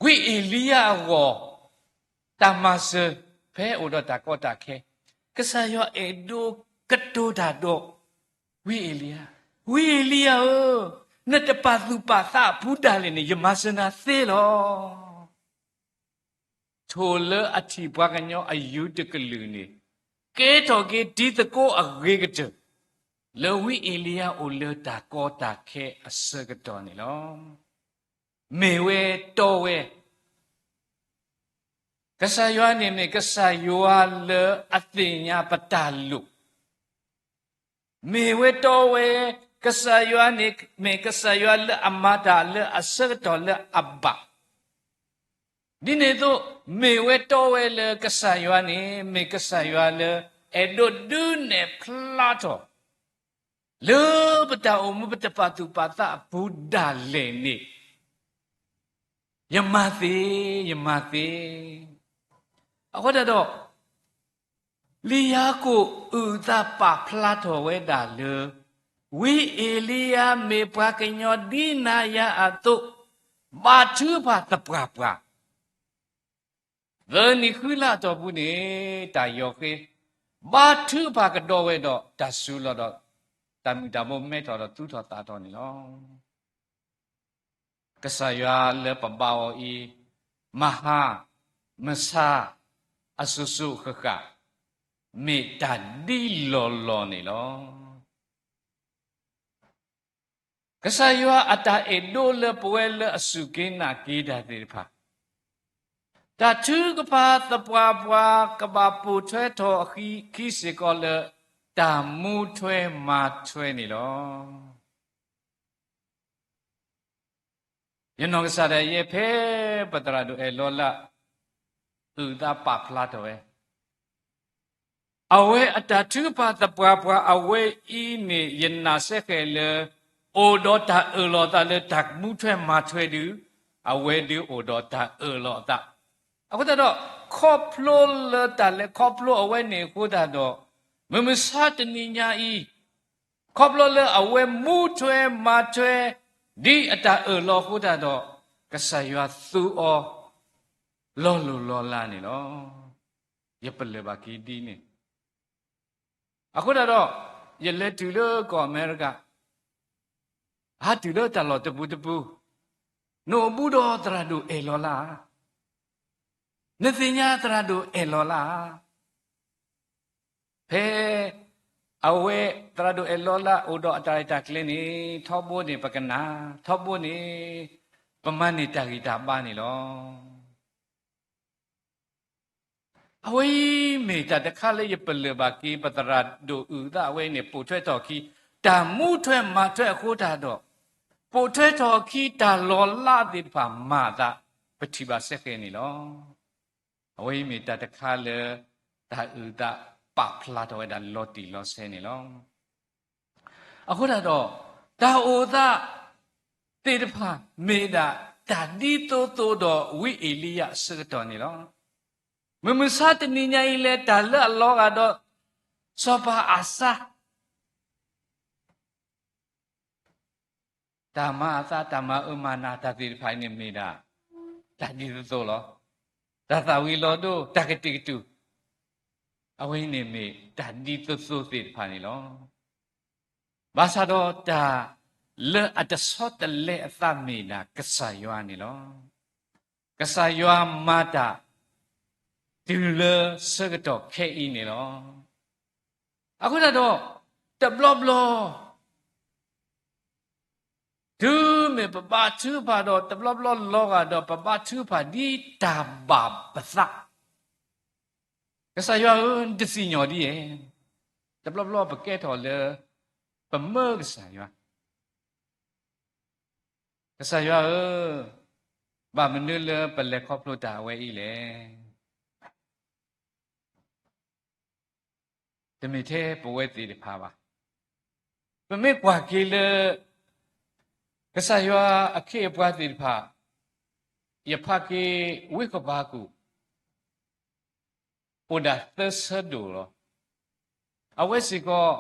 ဝံအ့လံယၤအဂီၢ် တၢ်မၤစၢၤ ဖဲအိၣ်ဒီးတၢ်ကီတၢ်ခဲ, ကစၢ်ယွၤအဲၣ်ဒိးကတိၤတၢ်ဒီး ဝံအ့လံယၤ, ဝံအ့လံယၤဧၢ, နတပာ်သူၣ်ပာ်သးအပူၤဒၣ်လဲာ်န့ၣ် ယမၤစၢၤနၤသ့လီၤ. ထိၣ်လၢအထံၣ်ပှၤကညီအယူၤတကလုာ်န့ၣ် ကဲထီၣ်က့ၤတံၤသကိးအဂ့ၤကတၢၢ် လၢဝံအ့လံယၤအိၣ်လၢတၢ်ကီတၢ်ခဲအဆၢကတီၢ်န့ၣ်လီၤ. မ့ၢ်ဝဲတီဝဲ ကစၢ်ယွၤန့ၣ်မ့ၢ်ကစၢ်ယွၤလၢအသ့ၣ်ညါပတၢ်လိၣ်, မ့ၢ်ဝဲတီဝဲ ကစၢ်ယွၤန့ၣ်မ့ၢ်ကစၢ်ယွၤလၢအမၤတၢ်လၢအဆၢကတီၢ်လၢအဘၣ်, ဒ်န့ၣ်အသိး မ့ၢ်ဝဲတီဝဲလၢကစၢ်ယွၤန့ၣ် မ့ၢ်ကစၢ်ယွၤလၢ အဲၣ်ဒိးဒုးနဲၣ်ဖျါထီၣ် လၢပတၢ်အိၣ်မူပတပာ်သူၣ်ပာ်သးအပူၤဒၣ်လဲာ်န့ၣ် ယမၤသ့, ယမၤသ့. အဃိသတးဒီး လံာ်ယၤကိာ်အုၣ်သးပာ်ဖျါထီၣ်ဝဲဒၣ်လၢ ဝံအ့လံယၤမ့ၢ်ပှၤကညီဒ်နၤယၤအသိး, ဘါထုကဖၣ်သပှၢ်ပှၢ် သၢနံၤဃုလါအတီၢ်ပူၤန့ၣ် တၢ်ယီၤဃ့, ဘါထုကဖၣ်ကဒီးဝဲဒီးတၢ်စူၤလီၤဒီး တၢ်မုၢ်တၢ်ဘိမဲထီၣ်ဒီးသူၣ်ထီၣ်သးထီၣ်န့ၣ်လီၤ. ကစၢ်ယွၤလၢပဘါအီၤအံၤ, မဟါ, မဆါ, အစိၤစိၤဃၣ်ဃၣ်, မ့ၢ်တၢ်ဒ်လီၢ်လီၢ်န့ၣ်လီၤ. ကစၢ်ယွၤအတၢ်အဲၣ်ဒိးလၢပဝဲလၢအစူၢ်က့ၤနာ်က့ၤတၢ်သ့ၣ်တဖၣ်, တၢ်ထုကဖၣ်သပှၢ်ပှၢ်ကဘၣ်ပိာ်ထွဲထီၣ်အခံစ့ၢ်ကီးလၢ တၢ်မူထွဲမၤထွဲန့ၣ်လီၤ. ယနီၢ်ကစၢ်ဒၣ်ယဲ ဖဲပသရၣ်ဒိၣ်အဲၣ်လီၤလၢ အုၣ်သးပာ်ဖျါထီၣ်ဝဲ အဝဲအတၢ်ထုကဖၣ်သပှၢ်ပှၢ်အဝဲအံၤန့ၣ် ယနာ်စ့ၢ်ကီးလၢ အိၣ်ဒီးတၢ်အၢၣ်လီၤအသးလၢတၢ်မူထွဲမၤထွဲဒုး, အဝဲဒုးအိၣ်ဒီးတၢ်အၢၣ်လီၤအသး. အဃိသတးဒီး ခီဖျိလၢတၢ်လဲၤခီဖျိအဝဲန့ၣ်အဃိသတးဒီး, မုၢ်မဆါတနံၤညါအံၤ ခီဖျိလၢအဝဲမူထွဲမၤထွဲ ဒ်အတၢ်အၢၣ်လီၤအဃိသတးဒီး, ကစၢ်ယွၤသူအီၤ လီၤလိၢ်လီၤလးန့ၣ်လီၤ. ယပလၢၢ်ဘၣ်က့ၤဒ်န့ၣ်, အဃိသတးဒီး ယလဲၤတုၤလၢကီၢ်အမဲရကၤ, ဟးတုၤလၢတၢ်လီၢ်တပူၤတပူၤ, နအိၣ်ဘူးဒီးသရၣ်ဒိၣ်အဲၣ်လီၤလၢ်ဧါ, နသ့ၣ်ညါသရၣ်ဒိၣ်အဲၣ်လီၤလၢ်ဧါ. ဖဲအဝဲသရၣ်ဒိၣ်အဲၣ်လီၤလၢ် အိၣ်ဒီးအတၢ်ရဲၣ်တၢ်ကျဲၤန့ၣ် ထီဘိန့ၣ် ပကနၣ်, ထီဘိန့ၣ် ပမၤန့ၢ်တၢ်ဂံၢ်တၢ်ဘါန့ၣ်လီၤ. အဝဲအံၤမ့ၢ်တၢ်တခါလၢယပလၢၢ်ဘၣ်က့ၤ ပသရၣ်ဒိၣ်အုၣ်သးအဝဲအံၤန့ၣ် ပိာ်ထွဲထီၣ်အခံ တၢ်မူထွဲမၤထွဲအဃိသတးဒီး, ပိာ်ထွဲထီၣ်အခံတၢ်လီၤလးသ့ၣ်တဖၣ်မၤအသး ပထံၣ်ဘၣ်စ့ၢ်ကီးန့ၣ်လီၤ. အဝဲအံၤမ့ၢ်တၢ်တခါလၢ တၢ်အုၣ်သးပာ်ဖျါထီၣ်ဝဲဒၣ်လီၤတံၢ်လီၤဆဲးန့ၣ်လီၤ. အဃိသတးဒီး, တၢ်အိၣ်သးသ့ၣ်တဖၣ်မ့ၢ်ဒၣ်တၢ်ဒ်သိးသိးဒီးဝံအ့လံယၤအဆၢကတီၢ်န့ၣ်လီၤ. မုၢ်မဆါတနံၤညါအံၤလၢတၢ်လၢအလီၤဂာ်ဒီး စီၤပၤအၤစါ တၢ်မၤအသး တၢ်မၤအၢမၤနးတၢ်သ့ၣ်တဖၣ်အံၤန့ၣ်မ့ၢ်ဒၣ် တၢ်ဒ်သိးသိးလီၤ. တၢ်သၣ်ဝံၤလီၤဒိ တၢ်ကတဲာ်ကတီၤ အဝဲန့ၣ်မ့ၢ်တၢ်ဒ်သိးသိးသ့ၣ်တဖၣ်န့ၣ်လီၤ. ဘၣ်ဆၣ်ဒီးတၢ်လၢအတဆီတလဲအသးမ့ၢ်ဒၣ်ကစၢ်ယွၤန့ၣ်လီၤ. ကစၢ်ယွၤမၤတၢ် တုၤလၢဆၢကတီၢ်ခဲအံၤန့ၣ်လီၤ. အဃိသတးဒီး တဘျီဘျီ တုၤမ့ၢ်ပဘါထုကဖၣ်ဒီး တဘျီဘျီလီၤဂာ်ဒီး ပဘါထုကဖၣ်ဒ်တၢ်ဘၣ်ပသး, ကစၢ်ယွၤဧၢ, နတစံၣ်ညီၣ်ဒ်အံၤ, တဘျီဘျီပကဲထီၣ်လၢ ပမၢကစၢ်ယွၤ, ကစၢ်ယွၤဧၢ, ဘၣ်မနုၤလၢပလဲၤခီဖျိတၢ်အဝဲအံၤလဲၣ်. တမ့ၢ်ထဲပဝဲသ့ၣ်တဖၣ်ဘၣ်. ပမ့ၢ်ကွၢ်က့ၤလၢ ကစၢ်ယွၤအခ့အပှၤသ့ၣ်တဖၣ်, ယဖးက့ၤဝံဃဘးကူာ် အိၣ်ဒၣ်သၢဆၢဒိၣ်လီၤ. အဝဲစ့ၢ်ကီး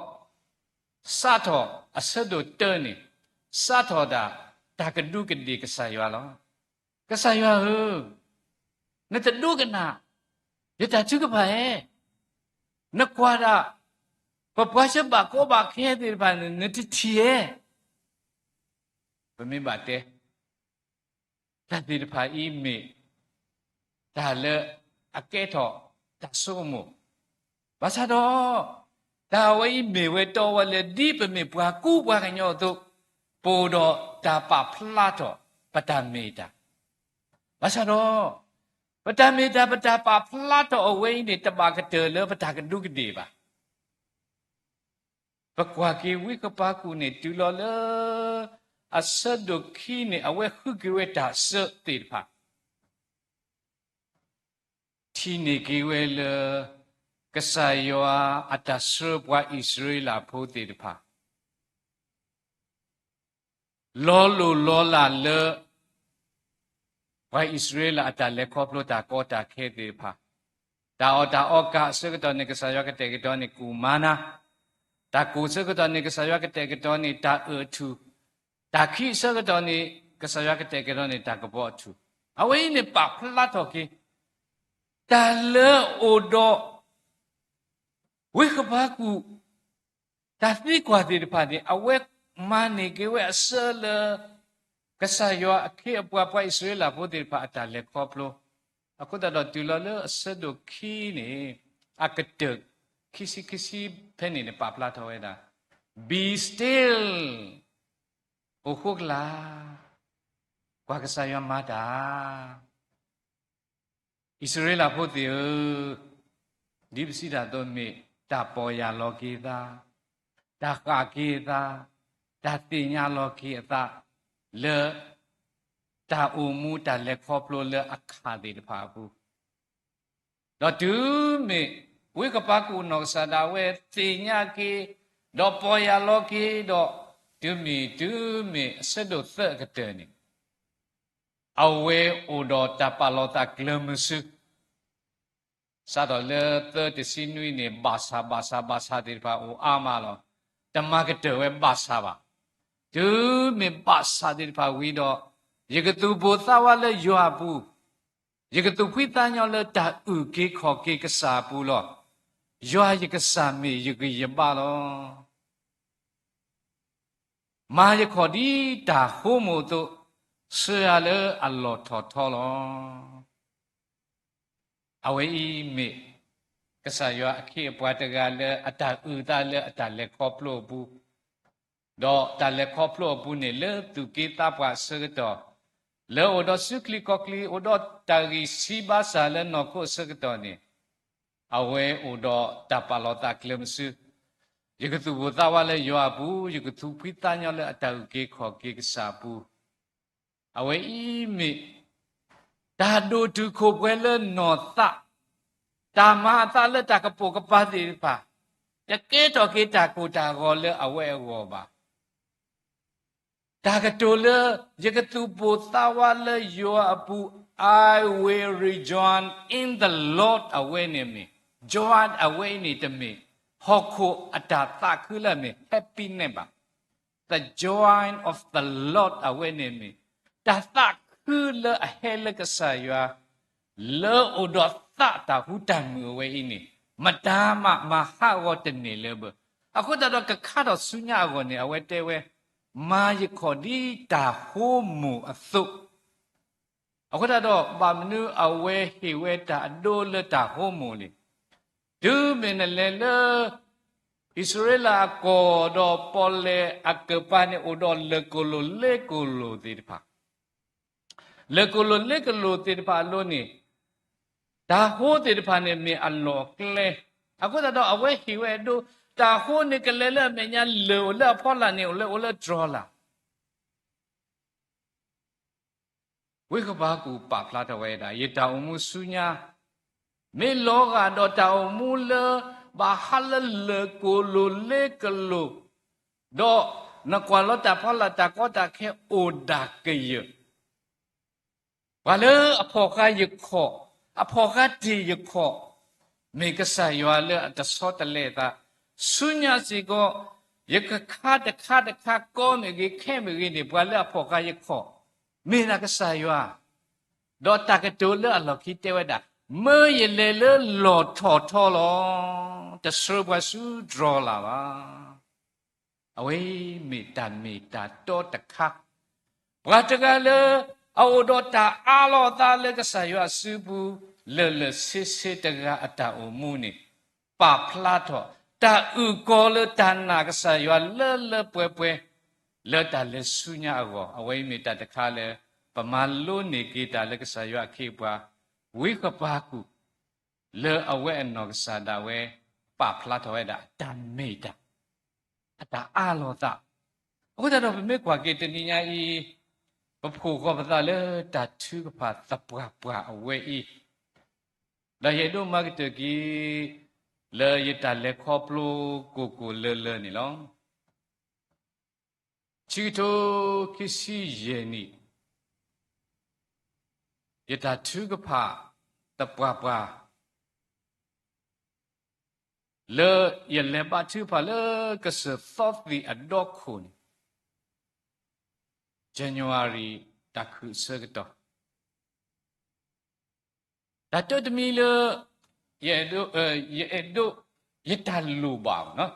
စးထီၣ်အဆၢဒိၣ်တၢန့ၣ် စးထီၣ်ဒၣ်တၢ်ကဒူးကဒ့ၣ်ကစၢ်ယွၤလီၤ. ကစၢ်ယွၤဧၢ, နတဒိကနၣ် ယတၢ်ထုကဖၣ်ဧါ. နကွၢ်ဒၣ် ပပှၤဆၢဘၣ်ကီဘၣ်ခဲသ့ၣ်တဖၣ်န့ၣ် နတထံၣ်ဧါ. ပမ့ၢ်ဘၣ်တဲ တၢ်သ့ၣ်တဖၣ်အံၤမ့ၢ် တၢ်လၢအကဲထီၣ်တၢ်ဆိကမိၣ်, ဘၣ်ဆၣ်ဒီး တၢ်ဝဲအံၤမ့ၢ်ဝဲတီဝဲလၢ ဒ်ပမ့ၢ်ပှၤကူပှၤကညီအသိး, ပအိၣ်ဒီးတၢ်ပာ်ဖျါထီၣ်ပတၢ်မ့ၢ်တၢ်, ဘၣ်ဆၣ်ဒီး ပတၢ်မ့ၢ်တၢ် ပတၢ်ပာ်ဖျါထီၣ်အဝဲအံၤန့ၣ် တဘၣ်ကတၢၢ်လၢပတၢ်ကဒူးကဒ့ၣ်ဘၣ်. ပကွၢ်က့ၤဝံဃဘးကူာ်န့ၣ် တုၤလီၤလၢအဆၢဒိၣ်ခံန့ၣ် အဝဲဃုက့ၤဝဲတၢ်စၢသ့ၣ်တဖၣ်, ထံၣ်န့ၢ်က့ၤဝဲလၢ ကစၢ်ယွၤအတၢ်ဆှၢပှၤအံၣ်စရ့လးဖိသ့ၣ်တဖၣ် လီၤလိၢ်လီၤလးလၢ ပှၤအံၣ်စရ့လးအတၢ်လဲၤခီဖျိတၢ်ကီတၢ်ခဲသ့ၣ်တဖၣ်, တၢ်အီၣ်တၢ်အီကၤအဆၢကတီၢ်န့ၣ် ကစၢ်ယွၤကတဲာ်ကတီၤန့ၢ်ကူၣ်မၤနၤ, တၢ်ကိၢ်အဆၢကတီၢ်န့ၣ် ကစၢ်ယွၤကတဲာ်ကတီၤန့ၢ်တၢ်အၢၣ်အထူၣ်, တၢ်ခံးအဆၢကတီၢ်န့ၣ် ကစၢ်ယွၤကတဲာ်ကတီၤန့ၢ်တၢ်ကဘီအထူၣ်, အဝဲအံၤန့ၣ်ပာ်ဖျါထီၣ်က့ၤ တၢ်လၢအိၣ်ဒီး ဝံဃဘးကူာ် တၢ်သံကွၢ်သ့ၣ်တဖၣ်န့ၣ် အဝဲမၤန့ၢ်က့ၤဝဲအဆၢလၢ ကစၢ်ယွၤအခ့အပှၤ ပှၤအံၣ်စရ့လးဖိသ့ၣ်တဖၣ်အတၢ်လဲၤခီဖျိ, အဃိသတးဒီးတုၤလီၤလၢအဆၢဒိၣ်ခံန့ၣ် အကတၢၢ် ခံဆံခံဆံဖဲန့ၣ်န့ၣ် ပာ်ဖျါထီၣ်ဝဲဒၣ်, Be still, အိၣ်ဃိကလာ်, ကွၢ်ကစၢ်ယွၤမၤတၢ်. အံၣ်စရ့လးဖိသ့ၣ်ဧၢ, ဒ်ပစံးတၢ်အသိးမ့ၢ် တၢ်ပီၢ်ယၢ်လီၤက့ၤသး, တၢ်ဃၣ်က့ၤသး, တၢ်သ့ၣ်ညါလီၤက့ၤအသး လၢတၢ်အိၣ်မူတၢ်လဲၤခီဖျိလၢအခၣ်သ့ၣ်တဖၣ်အပူၤ, ဒီးတုၤမ့ၢ် ဝံဃပၤကူၣ်နီၢ်ကစၢ်ဒၣ်ဝဲသ့ၣ်ညါက့ၤ, ဒီးပီၢ်ယၢ်လီၤက့ၤဒီး, တုၤမ့ၢ် တုၤမ့ၢ်အဆၢဒိၣ်သၢအကတၢၢ်န့ၣ် အဝဲအိၣ်ဒီးတၢ်ပာ်လီၤသးကျၢၤမုဆူ, စးထီၣ်လၢသၢတဆံနွံန့ၣ် ဘၣ်ဆၣ် ဘၣ်ဆၣ် ဘၣ်ဆၣ်သ့ၣ်တဖၣ်အိၣ်အါမးလီၤ. တမၤကတၢၢ်ဝဲဘၣ်ဆၣ်ဘၣ်. တုၤမ့ၢ်ဘၣ်ဆၣ်သ့ၣ်တဖၣ်ဝံၤဒီး, ယကသူၣ်ပိၢ်သးဝးလၢယွၤအပူၤ, ယကသူၣ်ဖှံသးညီလၢတၢ်အုၣ်က့ၤခီၣ်က့ၤကစၢ်အပူၤလီၤ. ယွၤယကစၢ်မ့ၢ်ယဂံၢ်ယဘါလီၤ. မၤယခီၣ်ဒ်တၢ်ဟိမိၢ်အသိး, ဆှၢယၤလၢအလီၢ်ထီၣ်ထီလီၤ. အဝဲအံၤမ့ၢ် ကစၢ်ယွၤအခ့အပှၤတဂၤလၢအတၢ်အုၣ်သးလၢအတၢ်လဲၤခီဖျိအပူၤ, ဒီးတၢ်လဲၤခီဖျိအပူၤန့ၣ် လၢသူၣ်က့သးပှၢ်အဆၢကတီၢ်, လၢအိၣ်ဒီးစုချံကီၢ်ချံ အိၣ်ဒီးတၢ်ဂံၢ်ဆံးဘါစၢ်လၢနီၢ်ခိအဆၢကတီၢ်န့ၣ်, အဝဲအိၣ်ဒီးတၢ်ပာ်လီၤသးကျၢၤမုဆူ, ယကသူၣ်ပိၢ်သးဝးလၢယွၤအပူၤ, ယကသူၣ်ဖှံသးညီလၢအတၢ်အုၣ်က့ၤခီၣ်က့ၤကစၢ်အပူၤ. အဝဲအံၤမ့ၢ် တၢ်ဒိၣ်တုာ်ခိၣ်ပှဲၤလၢနီၢ်သး, တၢ်မၤအသးလၢတၢ်ကပိာ်ကပၤသ့ၣ်တဖၣ်, တကဲထီၣ်က့ၤတၢ်ကိၢ်တၢ်ဂီၤလၢအဝဲအဂီၢ်ဘၣ်. တၢ်ကတိၤလၢ ယကသူၣ်ပိၢ်သးဝးလၢယွၤအပူၤ, I will rejoice in the Lord အဝဲန့ၣ်မ့ၢ် joy အဝဲအံၤန့ၣ်တမ့ၢ် ဟီၣ်ခိၣ်အတၢ်သးခုလၢအမ့ၢ် happiness ဘၣ်. The joy of the Lord အဝဲန့ၣ်မ့ၢ် တၢ်သးခုလၢအဟဲလၢကစၢ်ယွၤ လၢအိၣ်ဒီးသးတၢ်ဃူတၢ်မုာ်အဝဲအံၤန့ၣ် မတၤမးမၤဟးဂီၤတန့ၢ်လၢၤဘၣ်. အဃိသတးဒီးကခါထီၣ်ဆူညါအဂီၢ်န့ၣ် အဝဲတဲဝဲ, မၤယခီၣ်ဒ်တၢ်ဟိမိၢ်အသိး. အဃိသတးဒီး ဘၣ်မနုၤအဝဲဟ့ၣ်ဝဲတၢ်အဒိလၢတၢ်ဟိမိၢ်န့ၣ်, တုၤမ့ၢ်နလဲၤလၢ အံၣ်စရ့လးအကီၢ်ဒီးပီၣ်လဲၣ်အကပၤန့ၣ် အိၣ်ဒီးလၢၢ်ကိၣ်လိၣ်လ့ကိၣ်လိၣ်သ့ၣ်တဖၣ် လၢၢ်ကိၣ်လိၣ်လ့ကိၣ်လိၣ်သ့ၣ်တဖၣ်အလိၤန့ၣ်, တၢ်ဟိသ့ၣ်တဖၣ်န့ၣ်မ့ၢ်အလီၢ်အကျဲ, အဃိသတးဒီးအဝဲဟ့ၣ်ဝဲအဒိ, တၢ်ဟိန့ၣ်ကလဲၤလၢအမဲာ်ညါ လၢၢ်အိၣ်လၢအဖီလာ်န့ၣ် အိၣ်လၢအိၣ်လၢတြီၤလၢ် ဝံဃပၤကူၣ်ပာ်ဖျါထီၣ်ဝဲဒၣ် ယတၢ်အိၣ်မူဆူညါ မ့ၢ်လီၤဂာ်ဒီးတၢ်အိၣ်မူလၢ ဘၣ်ဟးလၢလၢၢ်ကိၣ်လိၣ်လ့ကိၣ်လိၣ်, ဒီးနကွၢ်လီၤတၢ်ဖီလာ်တၢ်ကီတၢ်ခဲအိၣ်ဒၣ်ကယၢၢ် ပှၤလၢအဖီၣ်ဃာ်ယခီၣ်, အဖီၣ်ဃာ်တ့ၢ်ယခီၣ်, မ့ၢ်ကစၢ်ယွၤလၢအတဆီတလဲအသး, ဆူညါစ့ၢ်ကီး ယကခါတခါတခါကီမ့ၢ်ဂ့ၤ ခဲမ့ၢ်ဂ့ၤန့ၣ် ပှၤလၢအဖီၣ်ဃာ်ယခီၣ်, မ့ၢ်ဒၣ်ကစၢ်ယွၤ, ဒီးတၢ်ကတိၤလၢအလီၢ်ခံတဲဝဲဒၣ်, မၢယလဲၤလၢလီၢ်ထီၣ်ထီလီၤ. တဆှၢပှၤဆူတြီၤလၢ်ဘၣ်. အဝဲမ့ၢ်တၢ်မ့ၢ်တၢ်တီတခါ, ပှၤတဂၤလၢ အအိၣ်ဒီးတၢ်အးလီၤအသးလၢကစၢ်ယွၤအစုပူၤ လၢာ်လၢာ်ဆ့ဆ့တဂၤအတၢ်အိၣ်မူန့ၣ် ပာ်ဖျါထီၣ် တၢ်အုၣ်ကီၤလၢတၢ်နာ်ကစၢ်ယွၤလၢလၢပှဲၤပှဲၤ လၢတၢ်လဲၤဆူညါအဂီၢ်, အဝဲအံၤမ့ၢ်တၢ်တခါလၢ ပမၤလိန့ၢ်က့ၤတၢ်လၢကစၢ်ယွၤအခ့အပှၤ ဝံဃပၤကူၣ် လၢအဝဲအနီၢ်ကစၢ်ဒၣ်ဝဲ ပာ်ဖျါထီၣ်ဝဲဒၣ်အတၢ်မ့ၢ်တၢ် အတၢ်အးလီၤသး. အဃိသတးဒီးပမ့ၢ်ကွၢ်က့ၤတနံၤညါအံၤ, ပဖှိၣ်ဃီၤပသးလၢတၢ်ထုကဖၣ်သပှၢ်ပှၢ်အဝဲအံၤ, ဒီးယအဲၣ်ဒိးမၤကတၢၢ်က့ၤ လၢယတၢ်လဲၤခီဖျိကိၢ်ကိၢ်လၢၤလၢၤန့ၣ်လီၤ. ခံကထိခံဆံယဲၢ်နံၣ် ယတၢ်ထုကဖၣ်သပှၢ်ပှၢ် လၢယလဲၤဘါထုကဖၣ်လၢကစၢၢ်သီသံၣ်အဒီခိၣ်န့ၣ်, January တၢ်ခုၣ်အဆၢကတီၢ်, တၢ်တၢတမံၤလၢ ယအဲၣ်ဒိး, ယအဲၣ်ဒိး, ယတၢ်လိၣ်ဘၣ်,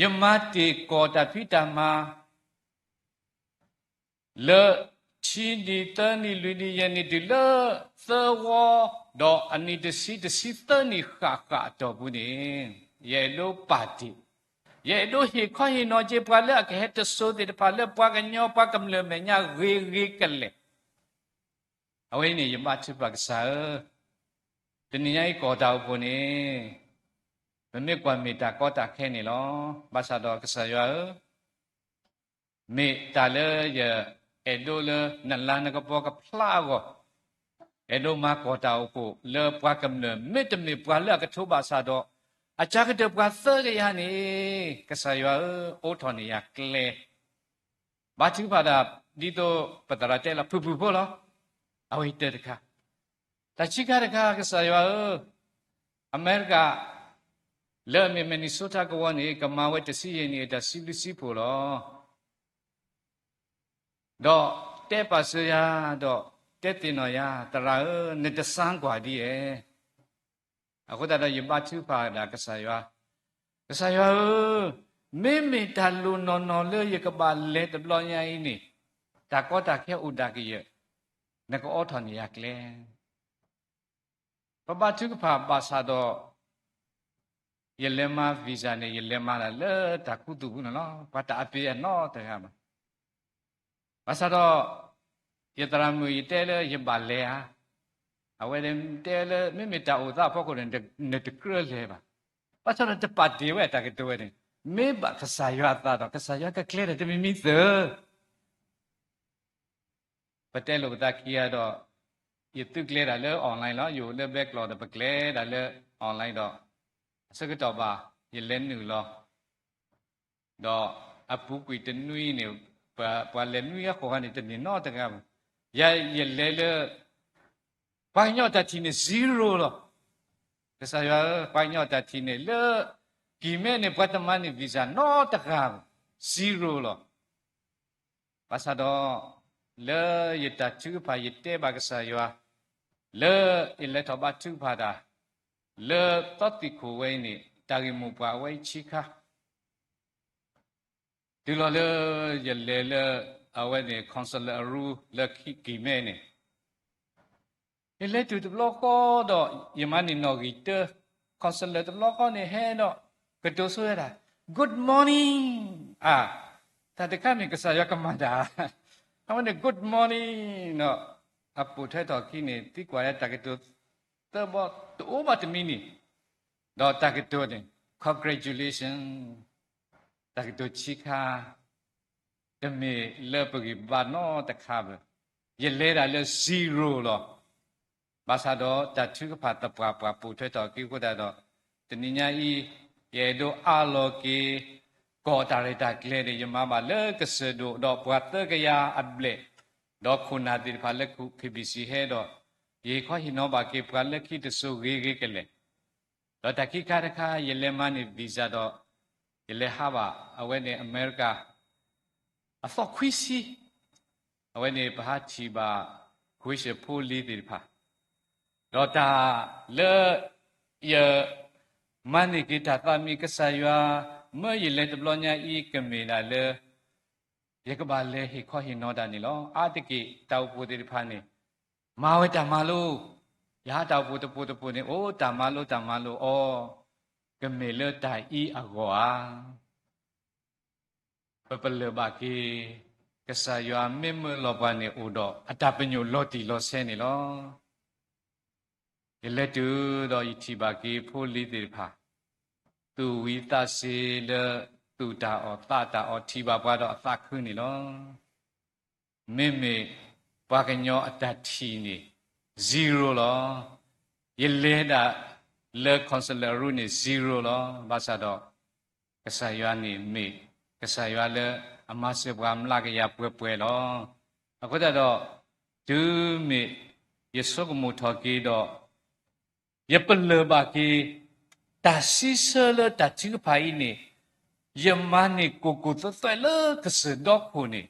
ယမၤတ့ၢ်ကီၢ်တၢ်ဖံးတၢ်မၤ လၢ ခံနံၣ်သၢနံၣ်လွံၢ်နံၣ်ယဲၢ်နံၣ်တုၤလၢ သၢဝီ ဒီးအနံၣ်တဆံတဆံသၢနံၣ်ဃၣ်ဃၣ်အတီၢ်ပူၤန့ၣ် ယအဲၣ်ဒိးပာ်တ့ၢ်, ယအဲၣ်ဒိးဟ့ၣ်ခီဟ့ၣ်နီၤက့ၤပှၤလၢအကဟဲတစိၤသ့ၣ်တဖၣ်လၢပှၤကညီပှၤကမျၢၢ်မဲာ်ညါဂ့ၤဂ့ၤကလဲာ်. အဝဲအံၤန့ၣ် ယဘါထုကဖၣ်ကစၢ်ဧၢ, တနံၤညါအံၤကီၢ်တၢ်အိၣ်ဖှိၣ်န့ၣ် ပမ့ၢ်ကွၢ်မ့ၢ်တၢ်ကီတၢ်ခဲန့ၣ်လီၤ. ဘၣ်ဆၣ်ဒီးကစၢ်ယွၤဧၢ, မ့ၢ်တၢ်လၢယအဲၣ်ဒိးလၢနလၤနကပီၤကဖျါအဂီၢ်, အဲၣ်ဒိးမၤကီၢ်တၢ်အိၣ်ဖှိၣ်လၢပှၤကမျၢၢ် မ့တမ့ၢ်ပှၤလၢအကထိဘၣ်ဆၣ်ဒီး အစှၤကတၢၢ်ပှၤသၢကယၤန့ၣ် ကစၢ်ယွၤဧၢ, အိးထီၣ်န့ၢ်ယၤကျဲ ဘါထုကဖၣ်ဒၣ် ဒ်သိးပသရၣ်တဲလီၤ ဖုၣ်ဖုၣ်ဖိလီၤ. အဝဲအံၤတၢတခါ, တၢ်ခံခါတခါ ကစၢ်ယွၤဧၢ, အမဲရကၤ လၢအမ့ၢ် Minnesota ကဝီၤန့ၣ် ကမၤဝဲတဆံယဲၢ်နံၣ်အတၢ်စံးဘျုးစံးဖှိၣ်လီၤ. ဒီးတဲပာ်စၢၤယၤ, ဒီးတဲသ့ၣ်နီၣ်ယၤ, သရၣ်ဧၢ, နတဆါကွၢ်ဒ်လဲၣ်. အဃိသတးဒီးယဘါထုကဖၣ်ဒၣ်ကစၢ်ယွၤ, ကစၢ်ယွၤဧၢ, မ့မ့ၢ်တၢ်လိၣ်နီၢ်နီၢ်လၢယကဘၣ်လဲၤတဘျီညါအံၤန့ၣ်, တၢ်ကီတၢ်ခဲအိၣ်ဒၣ်ကယၢၢ်, နကအိးထီၣ်န့ၢ်ယၤကျဲ. ပဘါထုကဖၣ်ဘၣ်ဆၣ်ဒီး ယလဲၤမၤ visa န့ၣ် ယလဲၤမၤဒၣ်လၢတၢ်ခူသူၣ်ပူၤန့ၣ်လီၤ. ပှၤတၢ်အပျံၤအနီတဂၤဘၣ်. ဘၣ်ဆၣ်ဒီး ယသရၣ်မုၣ်ယတဲလၢယဘၣ်လဲၤဧါ, အဝဲတဲလၢ မ့မ့ၢ်တၢ်အိၣ်သးအဖီခိၣ်န့ၣ် နတကြၢးလဲၤဘၣ်. ဘၣ်ဆၣ်ဒီးတပာ်တ့ၢ်ဝဲတၢ်ကတိၤဝဲန့ၣ်, မ့ၢ်ဘၣ်ကစၢ်ယွၤအသးဒီး ကစၢ်ယွၤကကျဲဒီးတမံၤမံၤသၢ ပတဲလိာ်ပသးခံဂၤဒီး ယသုကျဲဒၣ်လၢ online လီၤ. ယအိၣ်လၢ Bangalore ဒီး ပကျဲဒၣ်လၢ online ဒီး အဆၢကတီၢ်ဘၣ် ယလဲၤနုာ်လီၤ. ဒီးအပူၤကွံာ်တနွံန့ၣ် ပှၤလဲၤနွံဂၤဃိးဂၤန့ၣ် တန့ၢ်နီတဂၤဘၣ်. ယဲယလဲၤလၢ ပှၤကညီတၢ်ထံၣ်န့ၣ် zero လီၤ. ကစၢ်ယွၤဧၢ, ပှၤကညီတၢ်ထံၣ်န့ၣ် လၢကံၢ်မဲန့ၣ် ပှၤတမၤန့ၢ် visa နီတဂၤဘၣ်, zero လီၤ. ဘၣ်ဆၣ်ဒီး လၢယတၢ်ထုကဖၣ် ယတဲဘၣ်ကစၢ်ယွၤ လၢယလဲၤထီၣ်ဘါထုကဖၣ်တၢ် လၢသီသံၣ်ခိၣ်ဝဲအံၤန့ၣ် တၢ်ဂ့ၢ်မိၢ်ပှၢ်အဝဲအံၤဆံခါ တုၤလီၤလၢ ယလဲၤလၢ အဝဲန့ၣ် consulate အရူလၢကံၢ်မဲန့ၣ် ယလဲၤတုၤတဘျီဃီဒီး ယမၤန့ၢ်နီၣ်ဂံၢ်တၢ, consulate တဘျီဃီန့ၣ် ဟဲဒီး ကတိၤဆိဝဲဒၣ် Good morning ဧါ, တၢ်တခါမ့ၢ်ကစၢ်ယွၤကမၤတၢ်, အဝဲန့ၣ် Good morning ဒီး အပိာ်ထွဲထီၣ်ခံန့ၣ် သံကွၢ်လၢတၢ်ကတိၤသၢဘီ တအိၣ်ဘၣ်တမံၤန့ၣ်, ဒီးတၢ်ကတိၤန့ၣ် congratulation တၢ်ကတိၤဆံခါ တမ့ၢ်လၢပဂံၢ်ပဘါနီတခါဘၣ်. ယလဲၤဒၣ်လၢ zero လီၤ. ဘၣ်ဆၣ်ဒီးတၢ်ထုကဖၣ်သပှၢ်ပှၢ်ပိာ်ထွဲထီၣ်က့ၤအဃိသတးဒီး တနံၤညါအံၤ ယအဲၣ်ဒိးအးလီၤက့ၤ ကီၢ်တၢ်ရဲၣ်တၢ်ကျဲၤန့ၣ် ယမၤဘၣ်လၢကစၢၢ်ဒိၣ်ဒီးပှၤသၢကယၤအဘျဲၣ်, ဒီးခိၣ်နၢ်သ့ၣ်တဖၣ်လၢ KBC ဟဲဒီး ယဟ့ၣ်ခီဟ့ၣ်နီၤဘၣ်က့ၤပှၤလၢခံတစိၤဂ့ၤဂ့ၤကလဲာ် ဒီးတၢ်ခံခါတခါ ယလဲၤမၤန့ၢ် visa ဒီး ယလဲၤဟးဘၣ် အဝဲန့ၣ်အမဲရကၤ အသီခွံဆံ, အဝဲန့ၣ်ပဟးထံၣ်ဘၣ် ခွံဆံဖိလံၤသ့ၣ်တဖၣ်, ဒီးတၢ်လၢ ယ မၤန့ၢ်က့ၤတၢ်သးမံၤ ကစၢ်ယွၤ မၢယလဲၤတဘျီညါအံၤ ကမ့ၢ်ဒၣ်လၢ ယကဘၣ်လဲၤဟ့ၣ်ခီဟ့ၣ်နီၤတၢ်န့ၣ်လီၤ. အါတက့ၢ်တၢ်အိၣ်ဖှိၣ်သ့ၣ်တဖၣ်န့ၣ် မၤဝဲတၢ်မၤလိ, ယဟးတၢ်အိၣ်ဖှိၣ်တပိၢ်တပိၢ်န့ၣ် အိၣ်တၢ်မၤလိတၢ်မၤလိအီၤ, ကမ့ၢ်လၢတၢ်အံၤအဂီၢ်ဧါ. ပပလၢၢ်ဘၣ်က့ၤ ကစၢ်ယွၤမ့ၢ်မၢလီၤပှၤန့ၣ်အိၣ်ဒီး အတၢ်ပညိၣ်လီၤတံၢ်လီၤဆဲးန့ၣ်လီၤ. ယလဲၤတုၤဒီးယထံၣ်ဘၣ်က့ၤဖိလံၤသ့ၣ်တဖၣ် သူၣ်ဝံၤသးစ့ၤလၢ သူၣ်တၢ်အီၣ်သးတၢ်အီၣ် ထံၣ်ဘၣ်ပှၤဒီးအသးခုန့ၣ်လီၤ. မ့မ့ၢ်ပှၤကညီအတၢ်ထံၣ်န့ၣ် zero လီၤ. ယလဲၤဒၣ်လၢ consulate အရူန့ၣ် zero လီၤ. ဘၣ်ဆၣ်ဒီး ကစၢ်ယွၤန့ၣ်မ့ၢ် ကစၢ်ယွၤလၢအမၤစၢၤပှၤမျးကယၤပှဲၤပှဲၤလီၤ. အဃိသတးဒီး တုၤမ့ၢ်ယဆိကမိၣ်ထီၣ်က့ၤဒီး ယပလၢၢ်ဘၣ်က့ၤ တၢ်စံးဆၢလၢတၢ်ထုကဖၣ်အံၤန့ၣ် ယမၤန့ၢ်ကိၢ်ကိၢ်သွဲးသွဲးလၢကစၢၢ်ဒီခိၣ်န့ၣ်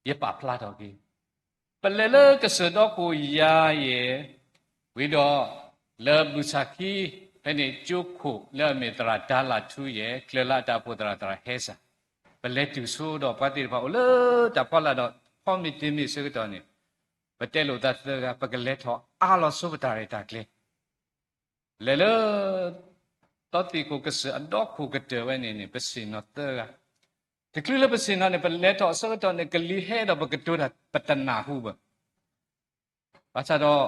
ယပာ်ဖျါထီၣ်က့ၤ ပလဲၤလၢကစၢၢ်ဒီခိၣ်ယၤယဲၢ် ဝံၤဒီး လၢဘုၣ်ဆၣ်ခံ ဖဲန့ၣ်ကၠိခိၣ်လၢအမ့ၢ်သရၣ်တၤလၣ်ထူယဲၢ် ကျၢၤလၢအတၢ်အိၣ်ဖှိၣ်သရၣ် သရၣ်ဟဲစၢ် ပလဲၤတုၤဆိဒီးပှၤသ့ၣ်တဖၣ်အိၣ်လၢတၢ်ဖီလာ်ဒီး ဖီမ့ၢ်တ့ၢ်မ့ၢ်ဆၢကတီၢ်န့ၣ် ပတဲလိာ်သးသၢဂၤ ပကလဲၤထီၣ်အါလီၤဆိပတၢ်ရဲၣ်တၢ်ကျဲၤ လဲၤလၢ ဒီသံၣ်ခိၣ်ကစၢၢ်အဒီခိၣ်ကတၢၢ်ဝဲန့ၣ်န့ၣ် ပဆ့ၣ်နီၤသၢဂၤ, တချုးလၢပဆ့ၣ်နီၤန့ၣ် ပလဲၤထီၣ်အဆၢကတီၢ်န့ၣ် ကလံၤဟဲဒီးပကတိၤတၢ် ပတနၢ်ဟူဘၣ်. ဘၣ်ဆၣ်ဒီး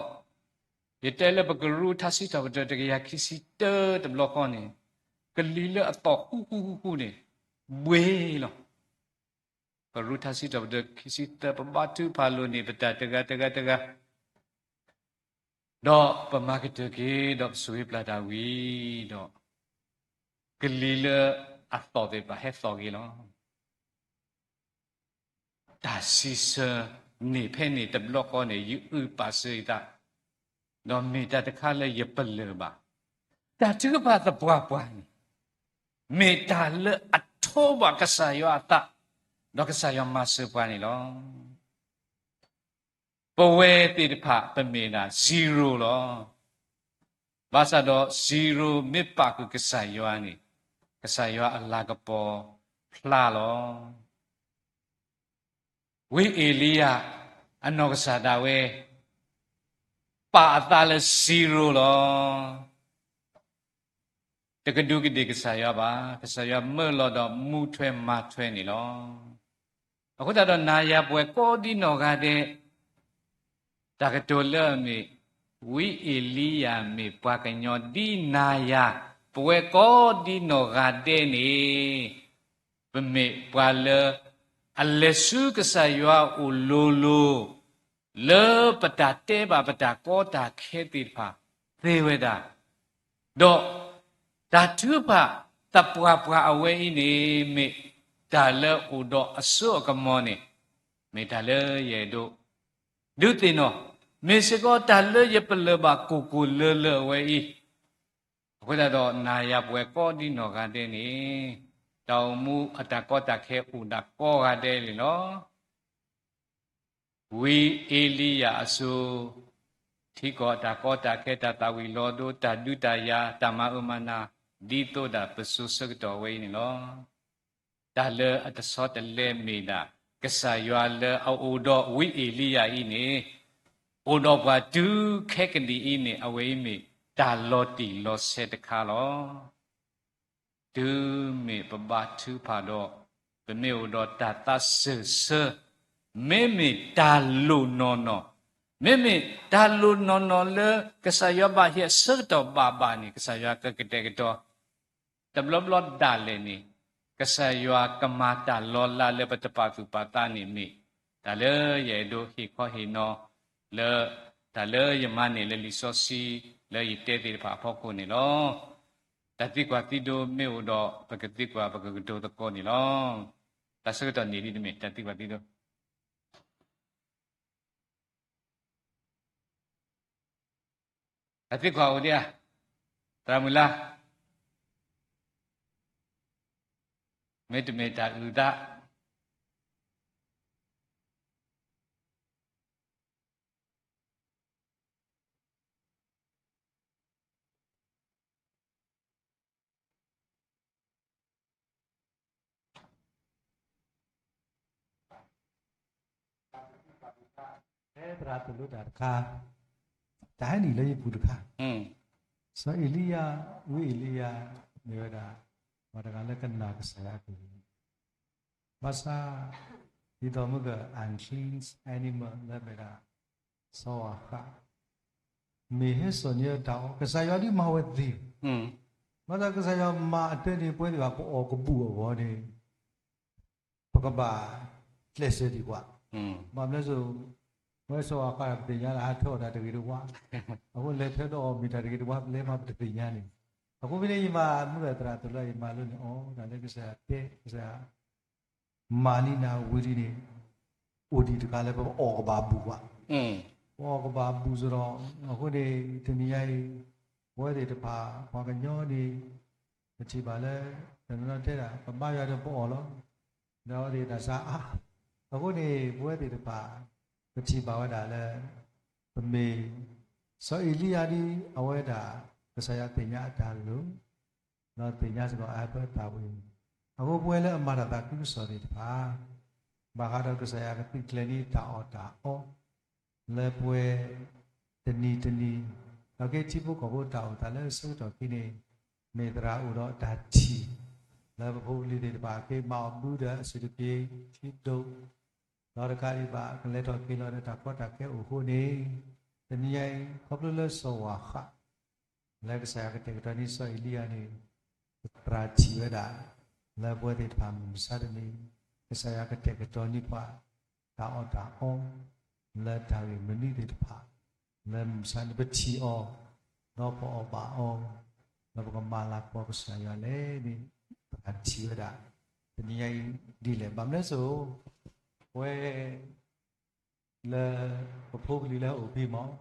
ယတဲလၢပကရူၢ်ထါစံးထီၣ်ပတြၢၤတကယၤခံဆံတၢတဘျီဃီန့ၣ်, ကလံၤလၢအသီၣ်ဃူဃူဃူဃူန့ၣ် ဘှ့လီၤ. ပရူၢ်ထါစံးထီၣ်ပတြၢၤခံဆံသၢ ပဘါထုကဖၣ်လိာ်န့ၢ်ပတၢ်တဂၤတဂၤတဂၤ, ဒီးပမၤကတၢၢ်က့ၤဒီးပစိၤဝံၤပျၢ်တၢ်ဝံၤဒီး ကလံၤလၢအသီၣ်သ့ၣ်တဖၣ်ဟဲသီၣ်က့ၤလီၤ. တၢ်စံးဆၢန့ၣ်ဖဲန့ၣ်တဘျီဃီန့ၣ် ယအုၣ်ပာ်စၢၤယသး, ဒီးမ့ၢ်တၢ်တခါလၢယပလၢၢ်ဘၣ်. တၢ်ထုကဖၣ်သပှၢ်ပှၢ်န့ၣ် မ့ၢ်တၢ်လၢအထိးဘၣ်ကစၢ်ယွၤအသး, ဒီးကစၢ်ယွၤမၤစၢၤပှၤန့ၣ်လီၤ. ပဝဲသ့ၣ်တဖၣ်ပမ့ၢ်ဒၣ် zero လီၤ. ဘၣ်ဆၣ်ဒီး zero မ့ၢ်ပာ်ဃုာ်ကစၢ်ယွၤန့ၣ်, ကစၢ်ယွၤအလၤကပီၤဖျါလီၤ. ဝံအ့လံယၤ အနီၢ်ကစၢ်ဒၣ်ဝဲ ပာ်အသးလၢ zero လီၤ. တကဒူးကဒ့ၣ်ကစၢ်ယွၤဘၣ်, ကစၢ်ယွၤမၢလီၤဒီးမူထွဲမၤထွဲန့ၣ်လီၤ. အဃိသတးဒီးနၤယၤပဝဲကိးဒ်နီၢ်ဂၤဒဲး, တၢ်ကတိၤလၢအမ့ၢ် ဝံအ့လံယၤမ့ၢ်ပှၤကညီဒ်နၤယၤ ပဝဲကိးဒ်နီၢ်ဂၤဒဲးန့ၣ် ပမ့ၢ်ပှၤလၢအလဲၤဆူကစၢ်ယွၤအအိၣ်လိၤလိၤ လၢပတၢ်တဲဘၣ်ပတၢ်ကီတၢ်ခဲသ့ၣ်တဖၣ်သ့ဝဲဒၣ်, ဒီးတၢ်ထုကဖၣ်သပှၢ်ပှၢ်အဝဲအံၤန့ၣ် မ့ၢ်တၢ်လၢအိၣ်ဒီးအစိအကမီၤန့ၣ် မ့ၢ်တၢ်လၢယအဲၣ်ဒိးဒုးသ့ၣ်နီၣ်, မ့ၢ်စ့ၢ်ကီးတၢ်လၢယပလၢၢ်ဘၣ်ကိၢ်ကိၢ်လၢၤလၢၤအဝဲအံၤ, အဃိသတးဒီး နၤယၤပဝဲကိးဒ်နီၢ်ဂၤဒဲးန့ၣ် တၢ်အိၣ်မူအတၢ်ကီတၢ်ခဲအိၣ်ဒၣ်ကိးဂၤဒဲးန့ၣ်လီၤ. ဝံအ့လံယၤအစိၤ ထံကီၢ်အတၢ်ကီတၢ်ခဲ တၢ်သၣ်ဝံၤလီၤဒိ တၢ်ဒုးတၢ်ယၤ တၢ်မၤအၢမၤနး ဒ်သိးဒၣ်ပစိၤဆၢကတီၢ်ဝဲအံၤန့ၣ်လီၤ. တၢ်လၢအတဆီတလဲမ့ၢ်ဒၣ် ကစၢ်ယွၤလၢအအိၣ်ဒီးဝံအ့လံယၤအံၤန့ၣ် အိၣ်ဒီးပှၤတုၤခဲကနံၣ်အံၤန့ၣ် အဝဲအံၤမ့ၢ်တၢ်လီၤတံၢ်လီၤဆဲးတခါလီၤ. တုၤမ့ၢ်ပဘါထုကဖၣ်ဒီး ပမ့ၢ်အိၣ်ဒီးတၢ်သးစၢၢ်ဆၢ, မ့မ့ၢ်တၢ်လိၣ်နီၢ်နီၢ်, မ့မ့ၢ်တၢ်လိၣ်နီၢ်နီၢ်လၢကစၢ်ယွၤဘၣ်ဟ့ၣ်အဆၢကတီၢ်ဘၣ်ဘၣ်န့ၣ် ကစၢ်ယွၤကကတဲာ်ကတီၤ တဘျီဘျီဒၣ်လဲာ်န့ၣ် ကစၢ်ယွၤကမၤတၢ်လီၤလးလၢပတပာ်သူၣ်ပာ်သးန့ၣ်မ့ၢ် တၢ်လၢယအဲၣ်ဒိးဟ့ၣ်ခီဟ့ၣ်နီၤ လၢတၢ်လၢယမၤန့ၢ်လၢလံာ်စီဆှံ လၢယတဲသ့ၣ်တဖၣ်အဖီခိၣ်န့ၣ်လီၤ. တၢ်သံကွၢ်သံဒိမ့ၢ်အိၣ်ဒီး ပကသံကွၢ်ပကကတိၤသကိးန့ၣ်လီၤ. တၢ်ဆၢကတီၢ်န့ၣ်ဒ်တမ့ၢ် တၢ်သံကွၢ်သံဒိ တၢ်သံကွၢ်အိၣ်ဒံးဧါ, သရၣ်မုၣ်လါ, မ့တမ့ၢ်တၢ်အုၣ်သး ဖဲသရၣ်တူၢ်လိာ်တၢ်တခါ, တၢ်ဟဲနုာ်လၢယပူၤတခါ, စီၤအ့လံယၤ, ဝံအ့လံယၤ, မ့ၢ်ဝဲဒၣ် ပှၤတဂၤလၢကနာ်ကစၢ်ယွၤအကလုၢ်, ဘၣ်ဆၣ် ဒ်သိးမ့ၢ်က unclean animal လၢမ့ၢ်ဒၣ် စီၤအၤဃး မ့ၢ်ဟဲစိာ်န့ၢ်တၢ်အီၣ် ကစၢ်ယွၤဒုးမၤဝဲသ့, ဘၣ်ဆၣ်ကစၢ်ယွၤမၤအတၢ်န့ၣ် ပဝဲသ့ၣ်တဖၣ် ပအီၣ်ကဘူၣ်အဂီၢ်န့ၣ် ပကဘၣ်ကျဲးစၢးဒံးကွၢ်, ဘၣ်မနုၤလဲၣ်, ပဝဲစီၤအၤဃးပသ့ၣ်ညါလၢ ဟးထၢအီၣ်တၢ်တဂ့ၤတဝါ, အဃိလဲၤထၢဒီးအီၣ်မ့ၢ်တၢ်တဂ့ၤတဝါ ပလဲၤမးပတသ့ၣ်ညါန့ၣ်, အဃိဖဲန့ၣ် ယမၤမုၢ်ဂၢၢ်သရၣ်တူၢ်လိာ် ယမၤလိန့ၢ်အီၤ တၢ်လၢကစၢ်ယွၤတဲ ကစၢ်ယွၤ မၤန့ၢ်နၤဝံၤလံန့ၣ် အိၣ်ဒံးတခါလၢပအီၣ်ကဘၣ်ဘူၣ်ဘၣ်, ပအီၣ်ကဘၣ်ဘူၣ်စ့ၢ်ကီး, အဃိန့ၣ် တနံၤညါအံၤ ပဝဲသ့ၣ်တဖၣ် ပှၤကညီန့ၣ် ပထံၣ်ဘၣ်လၢ တနီၤနီၤတဲဒၣ် ပဘါယွၤဒီးပအီၣ်လီၤ, ဒီးအဝဲသ့ၣ်တၢ်ဆါအါ, အဃိန့ၣ် ပဝဲသ့ၣ်တဖၣ် ပထံၣ်ဘၣ်ဝဲဒၣ်လၢ ပမ့ၢ် စီၤအ့လံယၤဒ်အဝဲဒၣ် ကစၢ်ယွၤသ့ၣ်ညါအတၢ်လိၣ် ဒီးသ့ၣ်ညါစ့ၢ်ကီးအဟၢဖၢသးဝံၤ, အဃိပဝဲလၢအမၤတၢ်သးခုကစီၣ်သ့ၣ်တဖၣ် ဘၣ်ဃးဒီးကစၢ်ယွၤကသုးကျဲၤန့ၢ်တၢ်အီၣ်တၢ်အီ လၢပဝဲ တနံၤတနံၤ ဒီးက့ၤထံဖိကီၢ်ဖိတၢ်အိၣ်သးလၢဆၢကတီၢ်ခံန့ၣ် မ့ၢ်သရၣ်အိၣ်ဒီးတၢ်ထံၣ် လၢပဖိပလံၤသ့ၣ်တဖၣ်က့ၤမၤအီၣ်ဘုဒီးအစူၢ်တက့ၢ် ထံဒိၣ် ဒီးတကးဒံးဘၣ် ကလဲၤထီၣ်က့ၤလီၤဒီးတၢ်ကီတၢ်ခဲအိၣ်အဃိန့ၣ် တနံၤညါအံၤ ခီဖျိလၢစီၤဝၤဃး လၢကစၢ်ယွၤကတဲာ်ကတီၤန့ၢ်စီၤအ့လံယၤန့ၣ် သရၣ်ထံၣ်ဝဲဒၣ် လၢပဝဲသ့ၣ်တဖၣ်မုၢ်မဆါတနံၤ ကစၢ်ယွၤကတဲာ်ကတီၤန့ၢ်ပှၤ တၢ်အီၣ်တၢ်အီ လၢတၢ်ဂ့ၢ်မနုၤသ့ၣ်တဖၣ် လၢမုၢ်မဆါန့ၣ်ပထံၣ်အီၤ ဒီးပအီၣ်ဘၣ်အီၤ ဒီးပကမၤလၤကပီၤကစၢ်ယွၤလဲၣ်န့ၣ် သရၣ်ထံၣ်ဝဲဒၣ် တနံၤညါအံၤဒ်လဲၣ် ဘၣ်မနုၤအဃိ ပဝဲ လၢပဖိပလံၤလၢဟဲအိၣ်ဖဲမး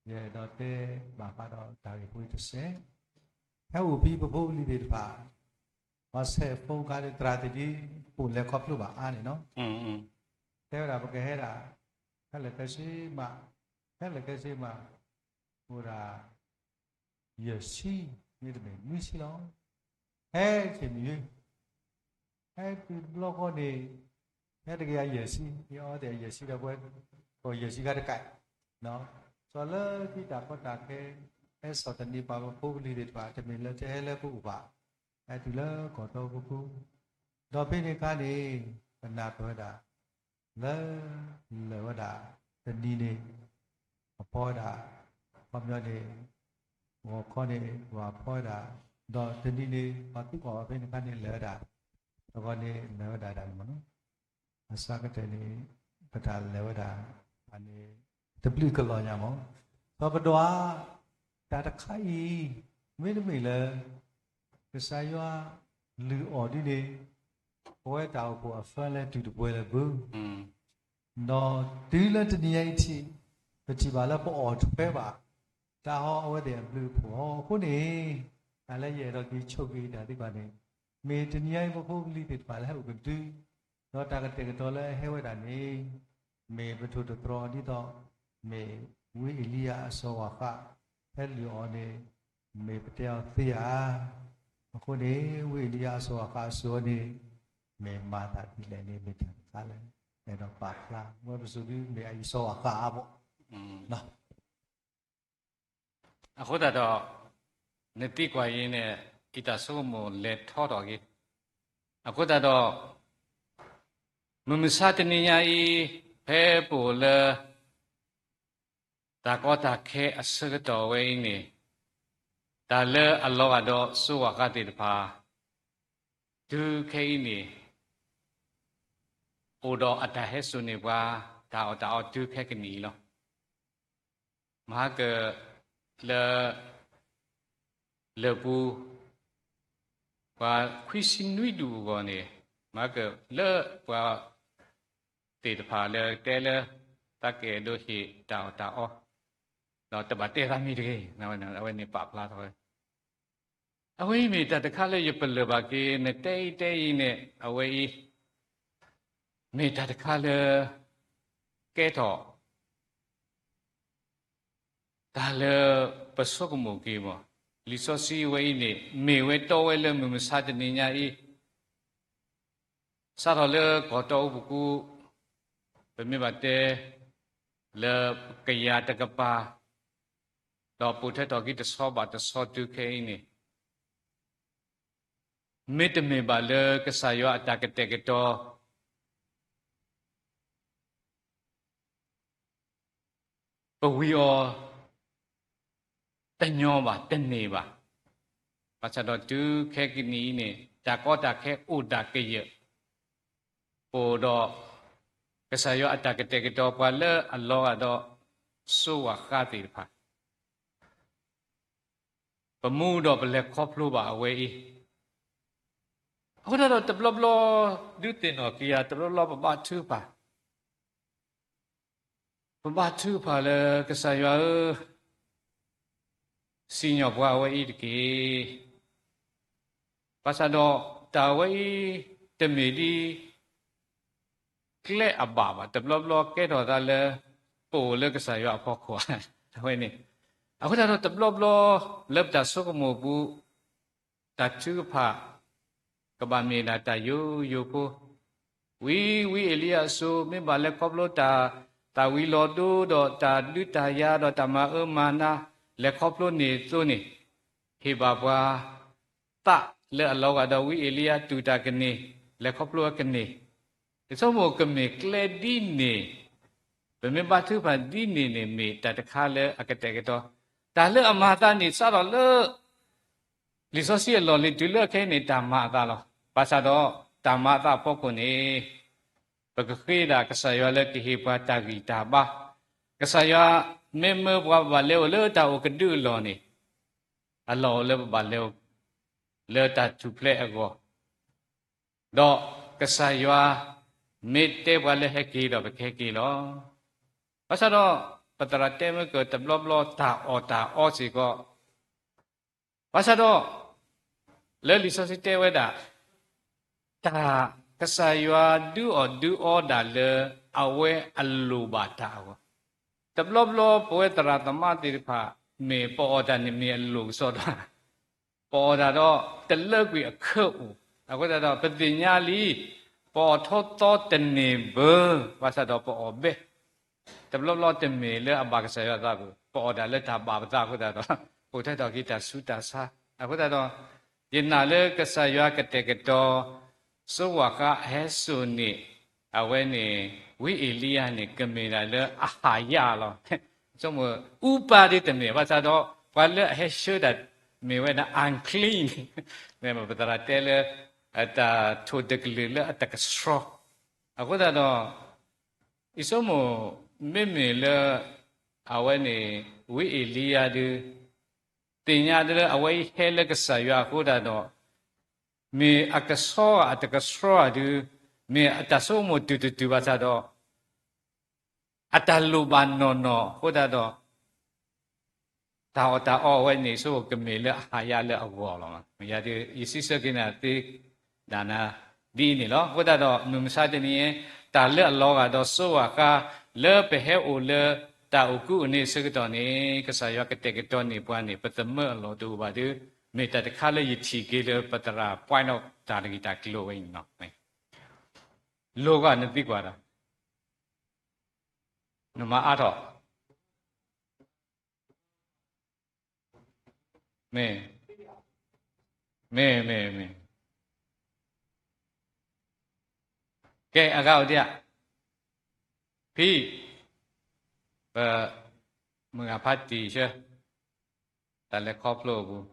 ယအဲၣ်ဒိးတဲဘၣ်ဃးဒီးတၢ်ဂ့ၢ်ဖိတစဲး ဟဲအိၣ်ဖဲပဖိပလံၤသ့ၣ်တဖၣ် ပှၤဆဲးဖိခါဒီးသရၣ်သ့ၣ်ဒ် ပအိၣ်လဲၤခီဖျိဘၣ်အါန့ၣ်နီၤ တဲဝဲဒၣ်ပကဟဲဒၣ် ခဲလၢာ်ခဲဆ့မး ခဲလၢာ်ခဲဆ့မး အိၣ်ဒၣ် ယဲၢ်ဆံ မ့တမ့ၢ်နွံဆံလီၤ ဟဲဆ့ၣ်မံၤ ဟဲတုၤတဘျီဃီန့ၣ် ဟဲတကယၤယဲၢ်ဆံ ယအီသ့ၣ်ယဲၢ်ဆံဒီးပဝဲ ကိးယဲၢ်ဆံခါတကး စီၤလၢခံတၢ်ကီတၢ်ခဲ ဟဲစိာ်သန့ၤပှၤပဖိပလံၤသ့ၣ်တဖၣ် တမ့ၢ်လၢတဟဲလၢပအိၣ်ဘၣ် ဟဲတုၤလၢကီၢ်တီပူၤ ဒီးဖဲန့ၣ်အခါန့ၣ် ပနၢ်ပၢၢ်ဝဲဒၣ် လၢ လၢာ်ဝဲဒၣ် တနံၤန့ၣ် အဖီဝဲဒၣ် ခီပညီန့ၣ် ဂီၤခီန့ၣ် ပှၤဖီဝဲဒၣ် ဒီးတနံၤန့ၣ် ပှၤသူအီၤဖဲန့ၣ်အခါန့ၣ် လၢာ်ဝဲဒၣ် တဂီၤန့ၣ် လၢာ်ဝဲဒၣ်ဒၣ်န့ၣ်မ့ၢ်နီၤ အစးကတၢၢ်န့ၣ် ပတၢ်လၢာ်ဝဲဒၣ် အန့ၣ် တဘျုးကလီၤညါမး ဒီးပဒွး တၢ်တခါအံၤ မ့တမ့ၢ်လၢ ကစၢ်ယွၤလုၢ်အီၣ်ဒ်န့ၣ် ပဝဲတၢ်အိၣ်ဖှိၣ်အဖၢလၢတုၤတပှဲၤလၢၤဘၣ် ဒီးတုၤလၢတနံၤညါအံၤထံး ပထံၣ်ဘၣ်လၢပအီၣ်ထွဲဘၣ် တၢ်ဟီအဝဲသ့ၣ်အဘျုးအဖှိၣ်အဃိန့ၣ် တၢ်လၢယအဲၣ်ဒိးက့ၤဆိၣ်ဂ့ၤတၢ်သ့ၣ်တဖၣ်န့ၣ် မ့ၢ်တနံၤညါအံၤပဖိပလံၤသ့ၣ်တဖၣ်လၢဟဲအိၣ်ကဒု ဒီးတၢ်ကတဲာ်ကတီၤလၢဟဲဝဲဒၣ်န့ၣ် မ့ၢ်ပထိၣ်တတြီၤဒ်သိး မ့ၢ်ဝံအ့လံယၤအစီၤဝၤဃး ဖဲလုၢ်အီၤန့ၣ် မ့ၢ်ပတဲအီၤသ့ဧါ. အဃိန့ၣ် ဝံအ့လံယၤအစီၤဝၤဃးအစိၤအီၤန့ၣ် မ့ၢ်မၤသးဒ်လဲၣ်န့ၣ် မ့ၢ်တၢ်တခါလၢ အဲၣ်ဒိးပာ်ဖျါ ဝဲပစိၤဒုမ့ၢ်အအံၤစီၤဝၤဃးအါဘၣ် အဃိသတးဒီး နသံကွၢ်အံၤန့ၣ် ယတၢ်ဆိကမိၣ်လဲၤထီထီၣ်က့ၤ အဃိသတးဒီး မုၢ်မဆါတနံၤညါအံၤ ဖဲပအိၣ်လၢ တၢ်ကီတၢ်ခဲအဆၢကတီၢ်ဝဲအံၤန့ၣ် တၢ်လၢအလီၤဂာ်ဒီးစိၤဝၤဃးသ့ၣ်တဖၣ် တုၤခဲအံၤန့ၣ် အိၣ်ဒီးအတၢ်ဟဲစိာ်န့ၢ်ပှၤ တၢ်အီၣ်တၢ်အီတုၤခဲကနံၣ်အံၤလီၤ. မဟါက လၢ လၢၢ်ပူၤ ပှၤခွံဆံနွံဒူၣ်အဂီၢ်န့ၣ် မဟါက လၢပှၤ သ့ၣ်တဖၣ်လၢတဲလၢ သးကအဲၣ်ဒိးဟ့ၣ်တၢ်အီၣ်တၢ်အီ ဒီးတဘၣ်တဲသးမံၤတဂ့ၤ အဝဲန့ၣ်ပာ်ဖျါထီၣ်ဝဲ အဝဲအံၤမ့ၢ်တၢ်တခါလၢယပလၢၢ်ဘၣ်က့ၤ နတဲအံၤတဲအံၤန့ၣ် အဝဲအံၤ မ့ၢ်တၢ်တခါလၢ ကဲထီၣ် တၢ်လၢပဆိကမိၣ်က့ၤမး လံာ်စီဆှံဝဲအံၤန့ၣ် မ့ၢ်ဝဲတီဝဲလၢမုၢ်မဆါတနံၤညါအံၤ စးထီၣ်လၢကီၢ်တီအူပူၤ ပမ့ၢ်ဘၣ်တဲ လၢကယၤတကပၤ ဒီးပိာ်ထွဲထီၣ်က့ၤတဆီဘၣ်တဆီတုၤခဲအံၤန့ၣ် မ့တမ့ၢ်ဘၣ်လၢကစၢ်ယွၤအတၢ်ကတဲာ်ကတီၤ ပဝံၤအီၤ တညီဘၣ် တန့ၢ်ဘၣ်. ဘၣ်ဆၣ်ဒီးတုၤခဲကနံၣ်အံၤန့ၣ် တၢ်ကီတၢ်ခဲအိၣ်ဒၣ်ကယၢၢ် ပအိၣ်ဒီး ကစၢ်ယွၤအတၢ်ကတဲာ်ကတီၤပှၤလၢအလီၤဂာ်ဒီး စိၤဝၤဃးသ့ၣ်တဖၣ် ပမူဒီးပလဲၤခီဖျိဘၣ်အဝဲအံၤ အဃိသတးဒီးတဘျီဘျီ ဒုးသ့ၣ်နီၣ်က့ၤယၤ တဘျီဘျီပဘါထုကဖၣ် ပဘါထုကဖၣ်လၢကစၢ်ယွၤဧၢ, စံၣ်ညီၣ်ပှၤအဝဲအံၤတက့ၢ်. ဘၣ်ဆၣ်ဒီးတၢ်အဝဲအံၤ တမ့ၢ်ဒ် ကျဲအဘၣ်ဘၣ်, တဘျီဘျီကဲထီၣ်သးလၢ ပအိၣ်လၢကစၢ်ယွၤအဖီခိၣ် အဝဲန့ၣ်. အဃိသတးဒီးတဘျီဘျီ လၢပတၢ်ဆိကမိၣ်ပူၤ တၢ်ထုကဖၣ် ကဘၣ်မ့ၢ်ဒၣ်တၢ်ယိယိဖိ, ဝံၤဝံၤအ့လံယၤအစိၤ မ့ၢ်ဘၣ်လဲၤခီဖျိတၢ်သၣ်ဝံၤလီၤဒိဒီးတၢ်ဒုးတၢ်ယၤဒီးတၢ်မၤအၢမၤနး လဲၤခီဖျိန့ၣ်အသိးန့ၣ်, ဟ့ၣ်ဘၣ်ပှၤ အသးလၢအလီၤဂာ်ဒီးဝံအ့လံယၤတူၢ်တၢ်ကန့ၢ်, လဲၤခီဖျိအကန့ၢ်, ယဆိကမိၣ်ကမ့ၢ်ကျဲဒ်န့ၣ်, ပမ့ၢ်ဘါထုကဖၣ်ဒ်န့ၣ်န့ၣ် မ့ၢ်တၢ်တခါလၢအကတဲာ်ကတီၤ, တၢ်လၢအမၤအသးန့ၣ် စးထီၣ်လၢ လံာ်စီဆှံအလီၢ်လံၤတုၤလၢခဲအံၤန့ၣ် တၢ်မၤအသးလီၤ. ဘၣ်ဆၣ်ဒီး တၢ်မၤအသးအဖီခိၣ်န့ၣ် ပကဃ့ဒၣ်ကစၢ်ယွၤလၢကဟ့ၣ်ပှၤတၢ်ဂံၢ်တၢ်ဘါ, ကစၢ်ယွၤမ့ၢ်မၢပှၤဘၣ်လဲၤအိၣ်လၢတၢ်အိၣ်ကဒုအလီၢ်န့ၣ်, အလီၢ်အိၣ်လၢပဘၣ်လဲၤအိၣ် လၢတၢ်ထူၣ်ဖျဲးအဂီၢ်, ဒီးကစၢ်ယွၤမ့ၢ်တဲပှၤလၢဟဲက့ၤဒီးပကဟဲက့ၤလီၤ. ဘၣ်ဆၣ်ဒီး ပသရၣ်တဲမ့ၢ်ကတဘျီဘျီတၢ်အီၣ်တၢ်အီစ့ၢ်ကီး, ဘၣ်ဆၣ်ဒီး လၢလံာ်စီဆှံတဲဝဲဒၣ် တၢ်ကစၢ်ယွၤဒုးအီၣ်ဒုးအီဒၣ်လၢအဝဲအလိၣ်ဘၣ်တၢ်အဂီၢ်, တဘျီဘျီပဝဲသရၣ်သမါသ့ၣ်တဖၣ် မ့ၢ်ပအီၣ်တၢ်န့ၣ်မ့ၢ်အလိၣ်ကစီဒီ, ပအီၣ်တၢ်ဒီးတလၢကွံာ်အခၢအိၣ်, အဃိသတးဒီး ပသ့ၣ်ညါလံ, ပအီၣ်ထီသီတန့ၢ်ဘၢ, ဘၣ်ဆၣ်ဒီးပအီၣ်ဘဲ တဘျီဘျီတမ့ၢ်လၢအဘၣ်ကစၢ်ယွၤအသးဘၣ်, ပအီၣ်တၢ်လၢတၢ်ဘၣ်ပသးအဃိသတးဒီး ပိာ်ထွဲထီၣ်က့ၤတၢ်ဆူးတၢ်ဆါ, အဃိသတးဒီး ယနာ်လၢကစၢ်ယွၤကတဲာ်ကတီၤ စိဝၣ်ဃါအဟဲစိာ်န့ၢ် အဝဲန့ၣ် ဝံအ့လံယၤန့ၣ် ကမ့ၢ်ဒၣ်လၢအဟၣ်ယၣ်လီၤ. ဆိကမိၣ် အူပၢ်ဒ်တမ့ၢ် ဘၣ်ဆၣ်ဒီး ပှၤလၢအဟဲဆှၢတၢ်မ့ၢ်ဝဲဒၣ် unclean, ပသရၣ်တဲလၢ တၢ်ထိၣ်တကလုာ်လၢအတကဆှီ, အဃိသတးဒီး ယဆိကမိၣ် မ့မ့ၢ်လၢ အဝဲန့ၣ် ဝံအ့လံယၤဒုး သ့ၣ်ညါလၢအဝဲအံၤဟဲလၢကစၢ်ယွၤအဃိသတးဒီး မ့ၢ်အကဆှီဧါအတကဆှီဧါဒုး မ့ၢ်အတၢ်ဆိကမိၣ်တုၤတတုၤဘၣ်ဆၣ်ဒီး အတၢ်လိၣ်ဘၣ်နီၢ်နီၢ်အဃိသတးဒီး တၢ်အီၣ်တၢ်အီအဝဲန့ၣ် ဆိကမိၣ်ကမ့ၢ်လၢအဟၣ်ယၣ်လၢအဂီၢ်လီၤ. ယၤဒုး ယစံးဆၢက့ၤနၤသ့ဒၣ်နၤ ဒ်အံၤန့ၣ်လီၤ. အဃိသတးဒီး မုၢ်မဆါတနံၤအံၤ တၢ်လၢအလီၤဂာ်ဒီးစိဝၣ်ဃါ လၢပဟဲအိၣ်လၢတၢ်အိၣ်ကူအိၣ်န့ၣ်အဆၢကတီၢ်န့ၣ် ကစၢ်ယွၤကတဲာ်ကတီၤန့ၢ်ပှၤန့ၣ် ပသမၢအလီၢ်တအိၣ်ဘၣ်ဒီး မ့ၢ်တၢ်တခါလၢယထံၣ်က့ၤလၢပသရၣ် point out တၢ်တဂ့ၢ်တၢ်ကျိၤဝဲအံၤန့ၣ်လီၤ. လိၣ်ဂီၢ်နသံကွၢ်ဒီး နမၤအါထီၣ် မ့ၢ်, မ့ၢ်, မ့ၢ်, မ့ၢ်, ကဲ အဂၤအိၣ်ဒံးဧါ, ဖံ, ပ, မုၢ်ဂၤဖါတံၢ်ဆၢ, တၢ်လဲၤခီဖျိအပူၤ အိၣ်ဒံးဧ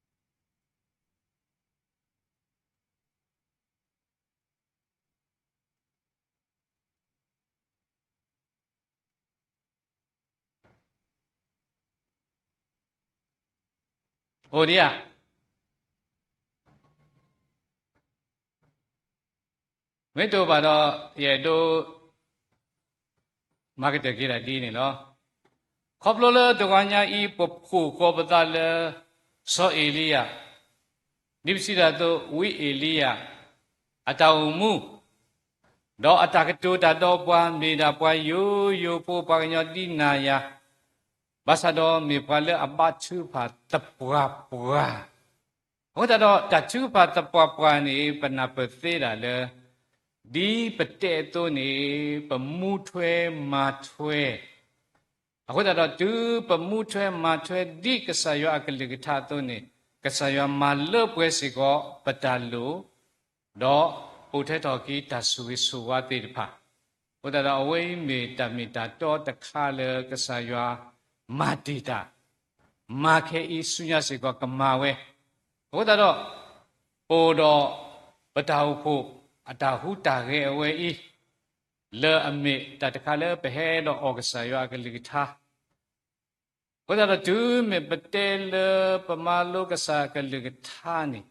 ါ, မ့ၢ်တအိၣ်ဘၣ်ဒီး ယအဲၣ်ဒိး မၤကတၢၢ်က့ၤဒၣ်ဒ်န့ၣ်လီၤ. ခီဖျိလၢတဂီၤညါအံၤ ပဖှိၣ်ဃီပသးလၢ စီၤအ့လံယၤ, ဒ်ပစံးတၢ်အသိး ဝံအ့လံယၤ အတၢ်အိၣ်မူ ဒီးအတၢ်ကတိၤတၢ်ဒီးပှၤ မ့ၢ်ဒၣ်ပှၤယိယိဖိ ပှၤကညီဒ်နၤယၤ, ဘၣ်ဆၣ်ဒီးမ့ၢ်ပှၤလၢအဘါထုကဖၣ်သပှၢ်ပှၢ်, အဃိသတးဒီး တၢ်ထုကဖၣ်သပှၢ်ပှၢ်န့ၣ် ပနၢ်ပၢၢ်သ့ဒၣ်လၢ ဒ်ပတဲအသိးန့ၣ် ပမူထွဲမၤထွဲ အဃိသတးဒီး တုၤပမူထွဲမၤထွဲဒ်ကစၢ်ယွၤအကလုၢ်ကထါအသိးန့ၣ် ကစၢ်ယွၤမၤလၢပှဲၤစ့ၢ်ကီးပတၢ်လိၣ်, ဒီးပိာ်ထွဲထီၣ်က့ၤတၢ်ဆိၣ်ဂ့ၤဆိၣ်ဝါသ့ၣ်တဖၣ်, အဃိသတးဒီး အဝဲအံၤမ့ၢ်တၢ်မ့ၢ်တၢ်တီတခါလၢကစၢ်ယွၤမၤတ့ၢ်တၢ်, မၤခဲအံၤဆူညါစ့ၢ်ကီးကမၤဝဲ, အဃိသတးဒီး ပအိၣ်ဒီးပတၢ်အိၣ်ဖှိၣ်အတၢ်ဟူးတၢ်ဂဲၤအဝဲအံၤ လၢအမ့ၢ်တၢ်တခါလၢပဟဲဒီးအီၣ်ကစၢ်ယွၤအကလုၢ်ကထါ, အဃိသတးဒီးတုၤမ့ၢ်ပတဲလၢပမၤလိကစၢ်အကလုၢ်ကထါန့ၣ်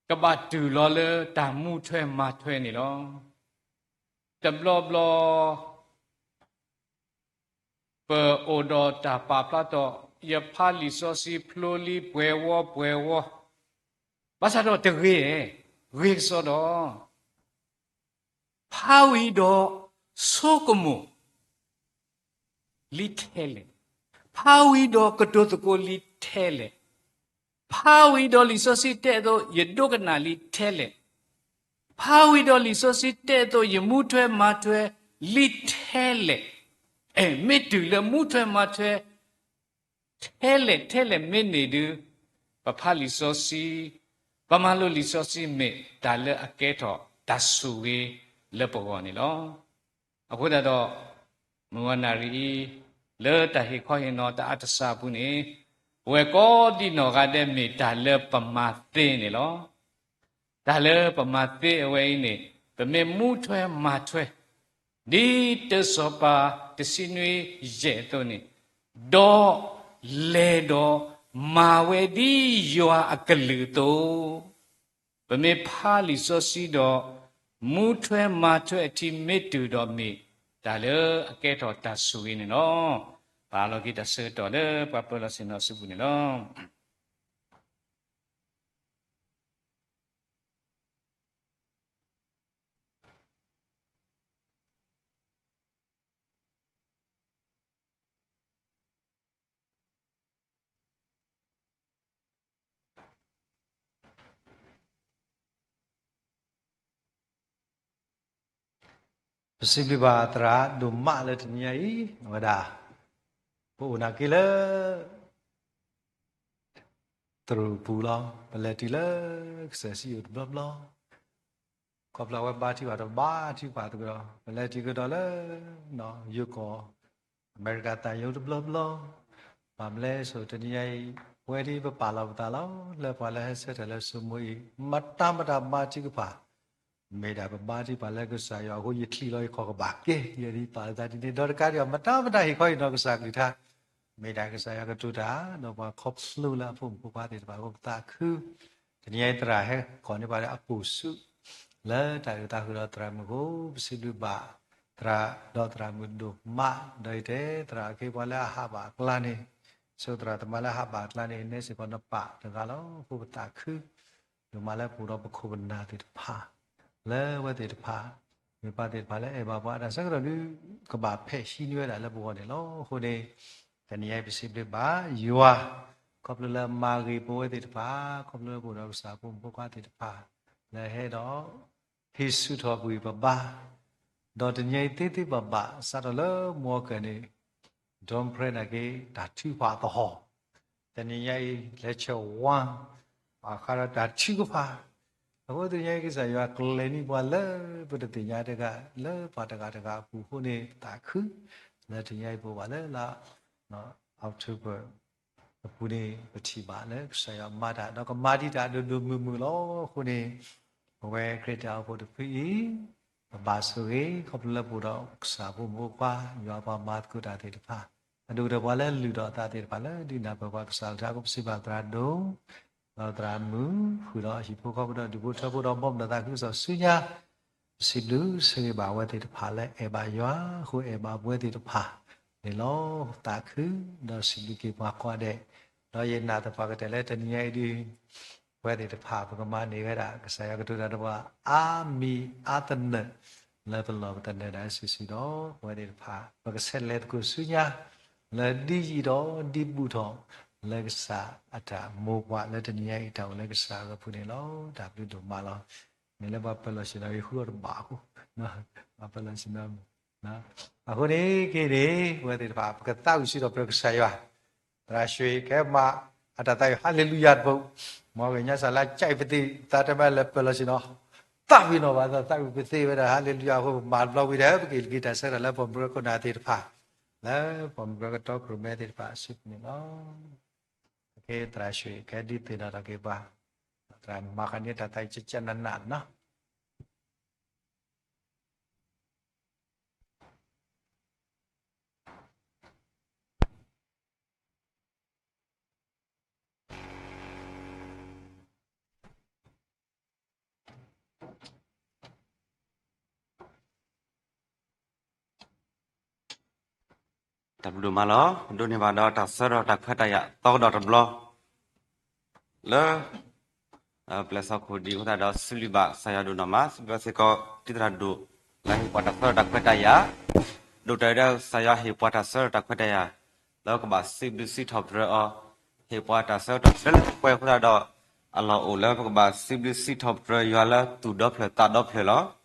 ကဘၣ်တုၤလီၤလၢတၢ်မူထွဲမၤထွဲန့ၣ်လီၤ. တဘျီဘျီ ပအိၣ်ဒီးတၢ်ပာ်ဖျါထီၣ် ယဖးလံာ်စီဆှံဖျိလံပှဲၤဝီပှဲၤဝီ, ဘၣ်ဆၣ်ဒီးတဂ့ၤ, ဂ့ၤကစီဒီ ဖးဝံၤဒီးဆိကမိၣ် လံထဲလဲၣ်, ဖးဝံၤဒီးကတိၤသကိးလံထဲလဲၣ်, ဖးဝံၤဒီးလံာ်စီဆှံတဲအသိး ယဒိကနၣ်လံထဲလဲၣ်, ဖးဝံၤဒီးလံာ်စီဆှံတဲအသိး ယမူထွဲမၤထွဲလံထဲလဲၣ်, အဲၣ် မ့ၢ်တုၤလၢမူထွဲမၤထွဲ ထဲလဲၣ်ထဲလဲၣ်မ့ၢ်န့ၣ်ဒုး, ပ ပဖးလံာ်စီဆှံ, ပမၤလိလံာ်စီဆှံမ့ၢ်တၢ်လၢအကဲထီၣ်တၢ်ဆိၣ်ဂ့ၤလၢပဂီၢ်န့ၣ်လီၤ. အဃိသတးဒီး မုၢ်ဂီၤနၣ်ရံၣ်အံၤ လၢတၢ်ဟ့ၣ်ခီဟ့ၣ်နီၤတၢ်အါတစှၤအပူၤန့ၣ် ပဝဲကိးဒံနီၢ်ဂၤဒဲးမ့ၢ်တၢ်လၢပမၤသ့န့ၣ်လီၤ. တၢ်လၢပမၤသ့အဝဲအံၤန့ၣ် ပမ့ၢ်မူထွဲမၤထွဲ ဒ်တၢစီၤပၤတဆံနွံယဲၢ်အသိးန့ၣ်, ဒီးလဲၤဒီးမၤဝဲဒ်ယွၤအကလုၢ်အသိး, ပမ့ၢ်ဖးလံာ်စီဆှံဒီး မူထွဲမၤထွဲအထံမ့ၢ်တုၤဒီးမ့ၢ်တၢ်လၢအကဲထီၣ်တၢ်ဆိၣ်ဂ့ၤန့ၣ်လီၤ. ပာ်လီၤက့ၤတၢ်ဆၢကတီၢ်လၢပှၤပၢၤလီၢ်ဆ့ၣ်နီၤအစုပူၤန့ၣ်လီၤ. ပစံးဘျုးဘၣ်သရၣ်ဒိၣ်မးလၢတနံၤညါအံၤ အဝဲဒၣ် ပအိၣ်နာ်က့လၢ တရူးပူၤလီၤ. ပလဲၤတုၤလၢကစၢၢ်စံယိၣ်တဘျီဘျီ, ခီဖျိအဝဲဘါထုကဖၣ်တဘါထုကဖၣ်သကိးဒီး ပလဲၤတုၤကဒီးလၢ ယိၤကီၢ် အမဲရကၤသံရုံးတဘျီဘျီ, ဘၣ်မနုၤလဲၣ်ဆိ တနံၤညါအံၤ ပဝဲဒ်ပပာ်လီၤပသးလီၤ လၢပှၤလၢဟဲဆၢထၢၣ်လၢစိမိအံၤ မတၤမတၤဘါထုကဖၣ် မ့ၢ်ဒၣ်ပဘါထုကဖၣ်လၢကစၢ်ယွၤအဃိ ယချံးလီၤယခီၣ်ကဘၣ်က့ၤ ယဒ်ပာ်လီၤသးဒ်န့ၣ် ဒီးတကးဒံးဘၣ် မတၤမတၤဟ့ၣ်ခီဟ့ၣ်နီၤကစၢ်ကလုၢ်ကထါ မ့ၢ်ဒၣ်ကစၢ်ယွၤကတိၤတၢ် ဒီးပှၤခီဖျိလၢအဖိမုၣ်ဖိခွါသ့ၣ်တဖၣ်အဃိ ပသးခု တနံၤညါအံၤသရၣ်ဟဲကိးန့ၢ်ပှၤလၢအကိာ်ဆူ လၢတၢ်အုၣ်သးဃုာ်ဒီးသရၣ်မုၣ်အဃိ ပစံးဘျုးဘၣ်သရၣ်ဒီးသရၣ်မုၣ်ဒိၣ်မး ဒီးယတဲသရၣ်အခ့အပှၤလၢအဟးဘၣ်အကျါန့ၣ် ဆိသရၣ်သမါလၢအဟးဘၣ်အကျါန့ၣ် နဲစ့ၢ်ကီးနပၢ်တဂၤလီၤ. အဃိပသးခု ဒိၣ်မးလၢပအိၣ်ဒီးပခိၣ်ပနၢ်သ့ၣ်တဖၣ် လၢအဝဲသ့ၣ်တဖၣ် မ့ၢ်ပၢ်သ့ၣ်တဖၣ်လၢအဲၣ်ဘၣ်ပှၤ တၢ်ဆၢကတီၢ်ဒုး ကဘၣ်ဖဲးဟံးန့ၢ်ဝဲဒၣ်လၢပဂီၢ်န့ၣ်လီၤ. အဃိန့ၣ် တနံၤညါအံၤပစံးဘျုးဘၣ်ယွၤ ခီဖျိလၢမၤဂ့ၤပဝဲသ့ၣ်တဖၣ် ခီဖျိလၢပအိၣ်ဒီးကစၢ်ဖိမုၣ်ဖိခွါသ့ၣ်တဖၣ် လၢဟဲဒီး ဟ့ၣ်ဆူၣ်ထီၣ်ကွံာ်ပဘါ ဒီးတနံၤညါအံၤသ့သ့ဘၣ်ဘၣ် စးထီၣ်လၢမုၢ်အီၣ်ကၢၢ်န့ၣ် ဒိၣ်ဖျဲးနာ်က့ တၢ်ထုကဖၣ်သဟီၣ် တနံၤညါအံၤ လဲၤဆၢဝါ ဘၣ်ဃးဒီးတၢ်ထုကဖၣ် အဃိတနံၤညါအံၤ ကစၢ်ယွၤကျဲၤန့ၢ်ပှၤလၢပတသ့ၣ်ညါတဂၤ လၢပှၤတဂၤတဂၤအပူၤအဃိန့ၣ် ပသးခု လၢတနံၤညါအံၤပအိၣ်ဘၣ်လၢလါ October အပူၤန့ၣ် ပထံၣ်ဘၣ်လၢကစၢ်ယွၤမၤတၢ် ဒီးကမၤဒံးတၢ်ဒိၣ်ဒိၣ်မုၢ်မုၢ်လီၤ. အဃိန့ၣ် ပဝဲခရံာ်တၢ်အိၣ်ဖှိၣ်တဖုအံၤ ပဘၣ်ဆိၣ်ဂ့ၤ ခီဖျိလၢပအိၣ်ဒီးကစၢ်ဖိမုၣ်ဖိခွါ ယွၤပှၤမၤသကိးတၢ်သ့ၣ်တဖၣ် အဒိၣ်ကတၢၢ်ပှၤလၢလုၢ်ထီၣ်အသးသ့ၣ်တဖၣ်လၢဒုးနၢ်ပၢၢ်ပှၤကစၢ်အကလုၢ်ကထါ ပစံးဘျုးသရၣ်ဒိၣ် ဒီးသရၣ်မုၣ် ဃုာ်ဒီးဟံၣ်ဖိဃီဖိဒီးဒူၣ်ဖိထၢဖိဒီးဘီၣ်မုၢ်ဒီးသးခုကစီၣ်ဆူညါ ပစံးဘျုးဆိၣ်ဂ့ၤဘၣ်အဝဲသ့ၣ်တဖၣ်လၢအဲၣ်ဘၣ်ယွၤ အဃိအဲၣ်ဘၣ်ပဝဲသ့ၣ်တဖၣ်န့ၣ်လီၤ. သးခု ဒီးစံးဘျုးက့ၤပှၤကိးဂၤဒဲး ဒီးယနာ်သပှၢ်ကတၢၢ်လၢတနံၤညါအံၤဒုး ပဝဲသ့ၣ်တဖၣ် ပကမၤန့ၢ်ဝဲဒၣ် ကစၢ်ယွၤကတိၤတၢ်ဒီးပှၤ အါမံၤအါသနၢၣ် လၢပလီၢ်ပသနၢၣ်ဒၣ်စုာ်စုာ်ဒီး ပဝဲသ့ၣ်တဖၣ် ပကဆဲးလဲၤသကိးဆူညါ လၢဒ်ယံာ်ဒီးဒ်ဘူးထီၣ် လၢကစၢ်အတၢ်မိၢ်ပှၢ်လၢတနံၤညါအံၤ တၢ်အိၣ်လၢကစၢ်အဂီၢ်ပူၤန့ၣ်လီၤ. တၢ်ဘျုးဒိၣ်မးလီၤ. မ့ၢ်လၢပှၤပၢၤလီၢ်ဆ့ၣ်နီၤ ယဃုအီၤတဘၣ်အဃိ ပှၤပၢၤလီၢ်ဆ့ၣ်နီၤ အဃိန့ၣ်က့ၤန့ၣ် ပဝဲသ့ၣ်တဖၣ် ပကသးဝံၣ်စံးထီၣ်ပတြၢၤကစၢ်ယွၤ သရၣ်ရွှ့ၣ် ကဟဲမၤအတၢ်သးဝံၣ် ဟါလ့လူယၤတဘိ မ်ကညီစၢ်လၢကၠဲးပသ့ၣ် သးတမ့ၢ်လၢပၢၤလီၢ်ဆ့ၣ်နီၤ သးဝံၣ်နီၣ်ဘၣ် သးဝံၣ်ပသ့ၣ်ဝဲဒၣ် ဟါလ့လူယၤအဃိ ပမၤတဘျီဝံၤဒီး ပက့ၤလၢက့ၤတၢ်ဆၢကတီၢ်လၢပှၤမုၢ်ကနီၤသ့ၣ်တဖၣ် လၢပှၤမုၢ်ကတီခိၣ်ရိၣ်မဲသ့ၣ်တဖၣ်အစုပူၤန့ၣ်လီၤ. သရၣ်ရွှ့ၣ် ကဟဲဒုးသ့ၣ်နီၣ်ထီၣ်က့ၤပှၤ သရၣ်မၤဃာ်န့ၢ်တၢ်သးဝံၣ်ကကနးနးနီၤ တၢ်ဘျုးဒိၣ်မးလီၤ. ဒိးန့ၢ်ဘၣ်ဒီးတၢ်ဆၢကတီၢ်တၢ်ခွဲးတၢ်ယာ်သီကဒီးတဘျီ လၢ ပျဲၢ်စီခိၣ်ဒံးအဃိသတးဒီး စံးဘျုးဘၣ်ကစၢ်ယွၤဒိၣ်နီၢ်မး စံးဘျုးဘၣ်စ့ၢ်ကီး တံၤသရၣ်ဒိၣ် လၢဟ့ၣ်ပှၤတၢ်ဆၢကတီၢ်တၢ်ခွဲးတၢ်ယာ် ဒိၣ်တၢ်အံၤဒီးကစၢ်ယွၤဟ့ၣ်ပှၤတၢ်ဆၢကတီၢ်တၢ်ခွဲးတၢ်ယာ် လၢကဘၣ်စံးဘျုးစံးထီၣ်ပတြၢၤအီၤ ဟ့ၣ်ပှၤတၢ်ဆၢကတီၢ်တြၢၤလၢပှဲၤအဃိသတးဒီး အလီၢ်အိၣ်လၢပကဘၣ်စံးဘျုးစံးထီၣ်ပတြၢၤယွၤလၢသူၣ်ဒီဖျၢၣ်သးဒီဖျၢၣ်လီၤ.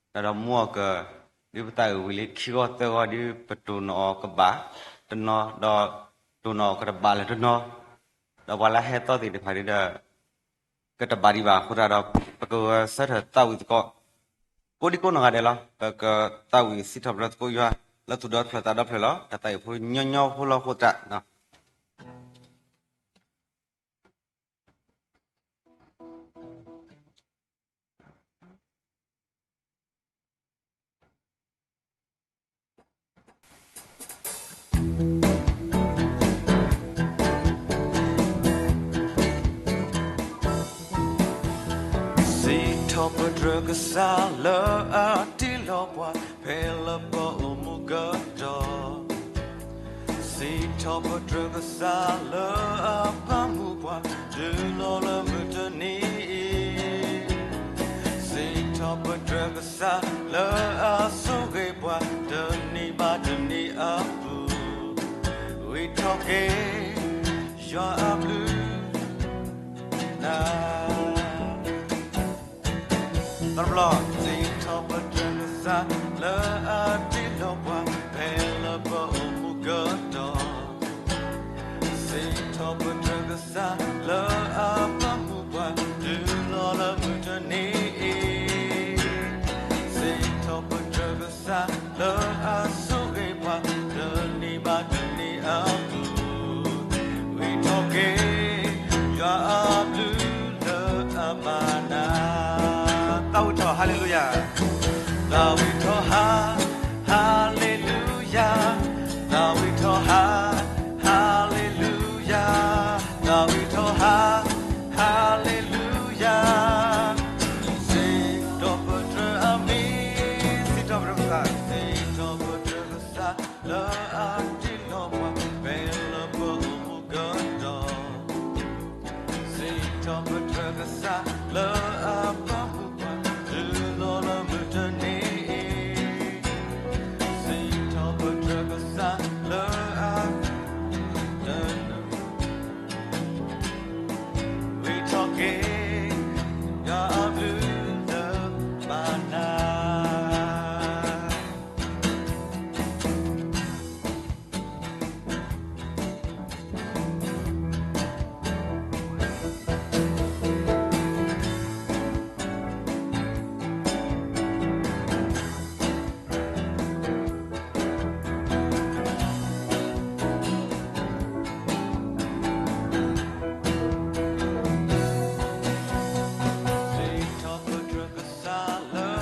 တၢ်ဒီးမူအီၣ်ကၢၢ် ဒ်ပသးဝံၣ်လံခံဂီၢ်သၢဂီၢ်ဒ်ပတိၢ်နီၣ်အီၤကဘၣ်တနီၤ ဒီးတိၢ်နီၣ်အီၤကတဘၣ်လၢၤတနီၤ ဒီးပှၤလၢဟဲသီသ့ၣ်တဖၣ်န့ၣ်ဒီး ကတဘၣ်ဒံးဘၣ်အဃိသတးဒီး ပကဂဲၤဆၢထၢၣ်သးဝံၣ်သကိး ကိးဒံကိးနီၢ်ဂၤဒဲးလီၤ. ပကသးဝံၣ်စံးထီၣ်ပတြၢၤသကိးယွၤ လၢသူၣ်ဒီဖျၢၣ်သးဒီဖျၢၣ်လီၤ. တၢ်သးဝံၣ်ဖိညီညီဖိလီၤအဃိသတး စံးထီၣ်ပတြၢၤကစၢ်လၢအတ့လီၤပှၤ ဖဲလၢပအိၣ်မူကတီၢ် စံးထီၣ်ပတြၢၤကစၢ်လၢအပာ်မူပှၤ တုၤလီၤလၢမုၢ်တနံၤအံၤ, စံးထီၣ်ပတြၢၤကစၢ်လၢအဆိၣ်ဂ့ၤပှၤ တနံၤဘၣ်တနံၤအပူၤ, ဝံထီၣ်က့ၤ ယွၤအဘျုး နၤ တဘျီ စံးထီၣ်ပတြၢၤကစၢ်လၢအတ့လီၤပှၤ ဖဲလၢပအိၣ်မူကတီၢ်, စံးထီၣ်ပတြၢၤကစၢ်လၢအပာ်မူပှၤ တုၤလီၤလၢမုၢ်တနံၤအံၤ, စံးထီၣ်ပတြၢၤကစၢ်လၢအဆိၣ်ဂ့ၤပှၤ တနံၤဘၣ်တနံၤအပူၤ, ဝံထီၣ်က့ၤ ယွၤအဘျုးလၢအမၤနၤ, သးဝံၣ်ထီၣ် ဟါလ့လူယၤ, သးဝံၣ်ထီၣ် ဟါ, ဟါလ့လူယၤ, သးဝံၣ်ထီၣ် ဟါ, ဟါလ့လူယၤ, သးဝံၣ်ထီၣ် ဟါ, ဟါလ့လူယၤ, စံးထီၣ်ပတြၢၤအမံၤ, စံးထီၣ်ပတြၢၤကစၢ်, စံးထီၣ်ပတြၢၤကစၢ်လၢအတ့လီၤပှၤ ဖဲလၢပအိၣ်မူကတီၢ်, စံးထီၣ်ပတြၢၤကစၢ်လၢအပာ်မူပှၤ တုၤလီၤလၢမုၢ်တနံၤအံၤ, စံးထီၣ်ပတြၢၤကစၢ်လၢအ ဝံထီၣ်က့ၤ ယွၤအဘျုးလၢမၤနၤ. စံးထီၣ်ပတြၢၤကစၢ်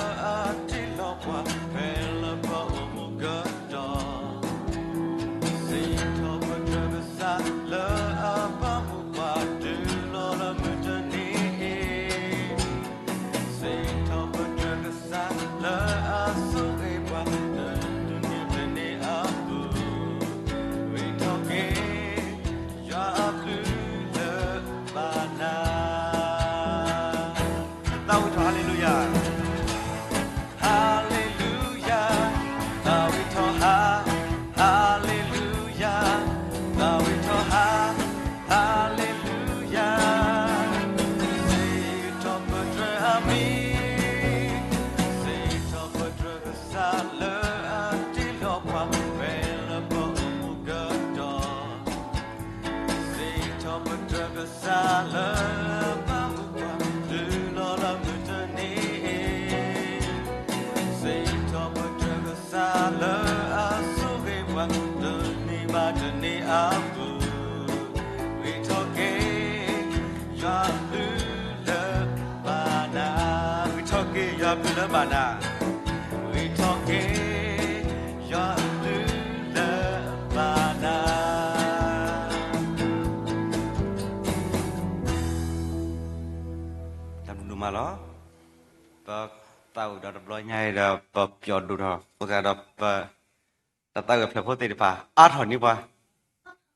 လၢအတ့လီၤပှၤ ဖဲလၢပအိၣ်မူကတီၢ်, စံးထီၣ်ပတြၢၤကစၢ်လၢအပာ်မူပှၤ တုၤလီၤလၢမုၢ်တနံၤအံၤ, စံးထီၣ်ပတြၢၤကစၢ်လၢအဆိၣ်ဂ့ၤပှၤ တနံၤတနံၤအပူၤ, ဝံထီၣ်က့ၤ ယွၤအဘျုးလၢမၤနၤ. သးဝံၣ်ထီၣ် ဟါလ့လူယၤ, ဟါလ့လူယၤ, သးဝံၣ်ထီၣ် ဟါ, ဟါလ့လူယၤ, သးဝံၣ်ထီၣ် ဟါ, ဟါလ့လူယၤ, စံးထီၣ်ပတြၢၤအမံၤ, စံးထီၣ်ပတြၢၤကစၢ်လၢအတ့လီၤပှၤ ဖဲလၢပအိၣ်မူကတီၢ်, စံးထီၣ်ပတြၢၤကစၢ်လၢအပာ်မူပှၤ တုၤလီၤလၢမုၢ်တနံၤအံၤ, စံးထီၣ်ပတြၢၤကစၢ်လၢအဆိၣ်ဂ့ၤပှၤ တနံၤဘၣ်တနံၤအပူၤ, ဝံထီၣ်က့ၤ ယွၤအဘျုးလၢမၤနၤ, ဝံထီၣ်က့ၤ ယွၤအဘျုးလၢမၤနၤ, ဝံထီၣ်က့ၤ ယွၤအဘျုးလၢမၤနၤ. တၢ်ဘျုးဒိၣ်မးလီၤ. ပသးဝံၣ်ဒီးတဘျီညါအံၤဒီး ပပျီၣ်ဒိၣ်ထီၣ် အဃိသတးဒီး ပတၢ်သးဝံၣ်အဖျၢၣ်ဖိသ့ၣ်တဖၣ် အါထီၣ်န့ၢ်ပှၤ, ဒီး ဒီးပ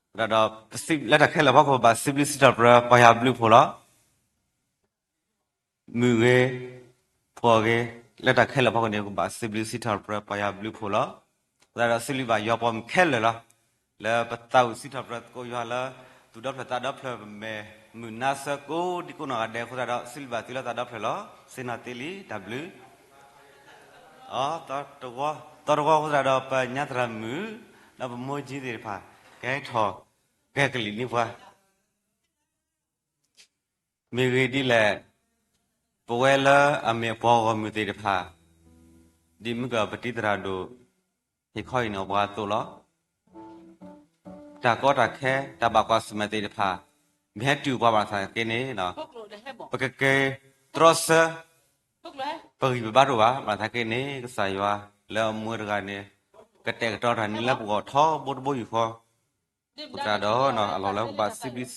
စံးလၢတၢ်ခဲလၢာ်ဖီခိၣ် ဘၣ်စံးဘျုးစံးထီၣ်ပတြၢၤပှၤယွၤဘျုးဖှိၣ်လီၤ. မုၢ်ဂ့ၤ, ဖှီၣ်ဂ့ၤ, လၢတၢ်ခဲလၢာ်ဖီခိၣ်န့ၣ် ကဘၣ်စံးဘျုးစံးထီၣ်ပတြၢၤပှၤယွၤဘျုးဖှိၣ်လီၤ. အဃိသတးဒီးစံးဘျုးဘၣ်ယွၤပိာ်မုၣ်ခဲလၢာ်လီၤ. လၢပသးဝံၣ်စံးထီၣ်ပတြၢၤသကိးယွၤလၢ သူၣ်ဒီဖျၢၣ်သးဒီဖျၢၣ် ပမဲာ်မုာ်နါဆၢကိးဒံကိးနီၢ်ဂၤဒဲးအဃိသတးဒီး စံးဘျုးဘၣ်သုလၢသးဒီဖျၢၣ်လီၤ. စ့ၢ်နီၤသ့လံ တၢ်ဘျုး အ သီတဝီအဃိသတးဒီး ပညါသရၣ်မုၣ် ဒီးပမိၢ်ကၠံသ့ၣ်တဖၣ် ကဟဲထီၣ်ကဟဲကလံၣ်န့ၢ်ပှၤ မ့ၢ်ဂ့ၢ်ဒ်လဲၣ်, ပဝဲလၢအမ့ၢ်ပှၤဂီၢ်မုၢ်သ့ၣ်တဖၣ်, ဒ်မုၢ်ကပတံသရၣ်ဒိၣ် ဟ့ၣ်ခီအံၤန့ၣ်ပှၤအသိးလီၤ. တၢ်ကီတၢ်ခဲ တၢ်ဘၣ်ကွၢ်ဆၢၣ်မဲာ်သ့ၣ်တဖၣ် မ့ၢ်ဟဲတုၤပှၤဘၣ်ဆၣ်က့န့ၣ်, ပကက့ၤတြီဆၢ ပဂံၢ်ပဘါတအိၣ်ဘၣ်. ဘၣ်ဆၣ်က့န့ၣ် ကစၢ်ယွၤလၢအမူတဂၤန့ၣ် ကတဲာ်ကတီၤတၢ်န့ၣ်လၢပဂီၢ်ထီဘိတဘိယူၢ်ဃီ, အဃိသတးဒီး အလီၢ်လၢပဘၣ်စံးဘျုးစံးထ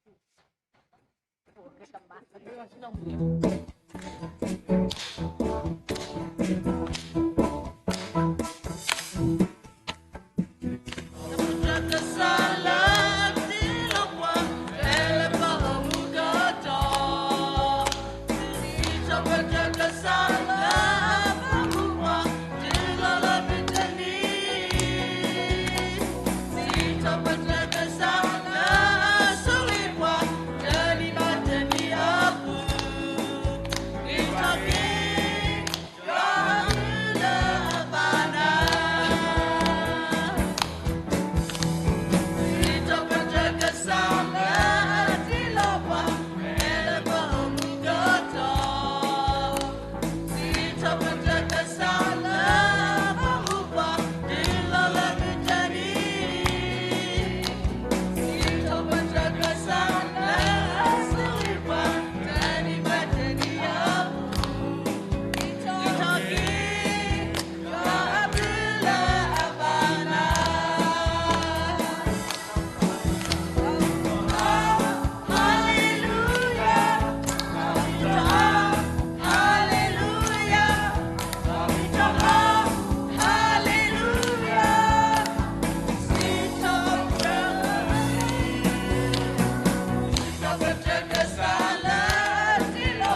ီၣ်ပတြၢၤက့ၤ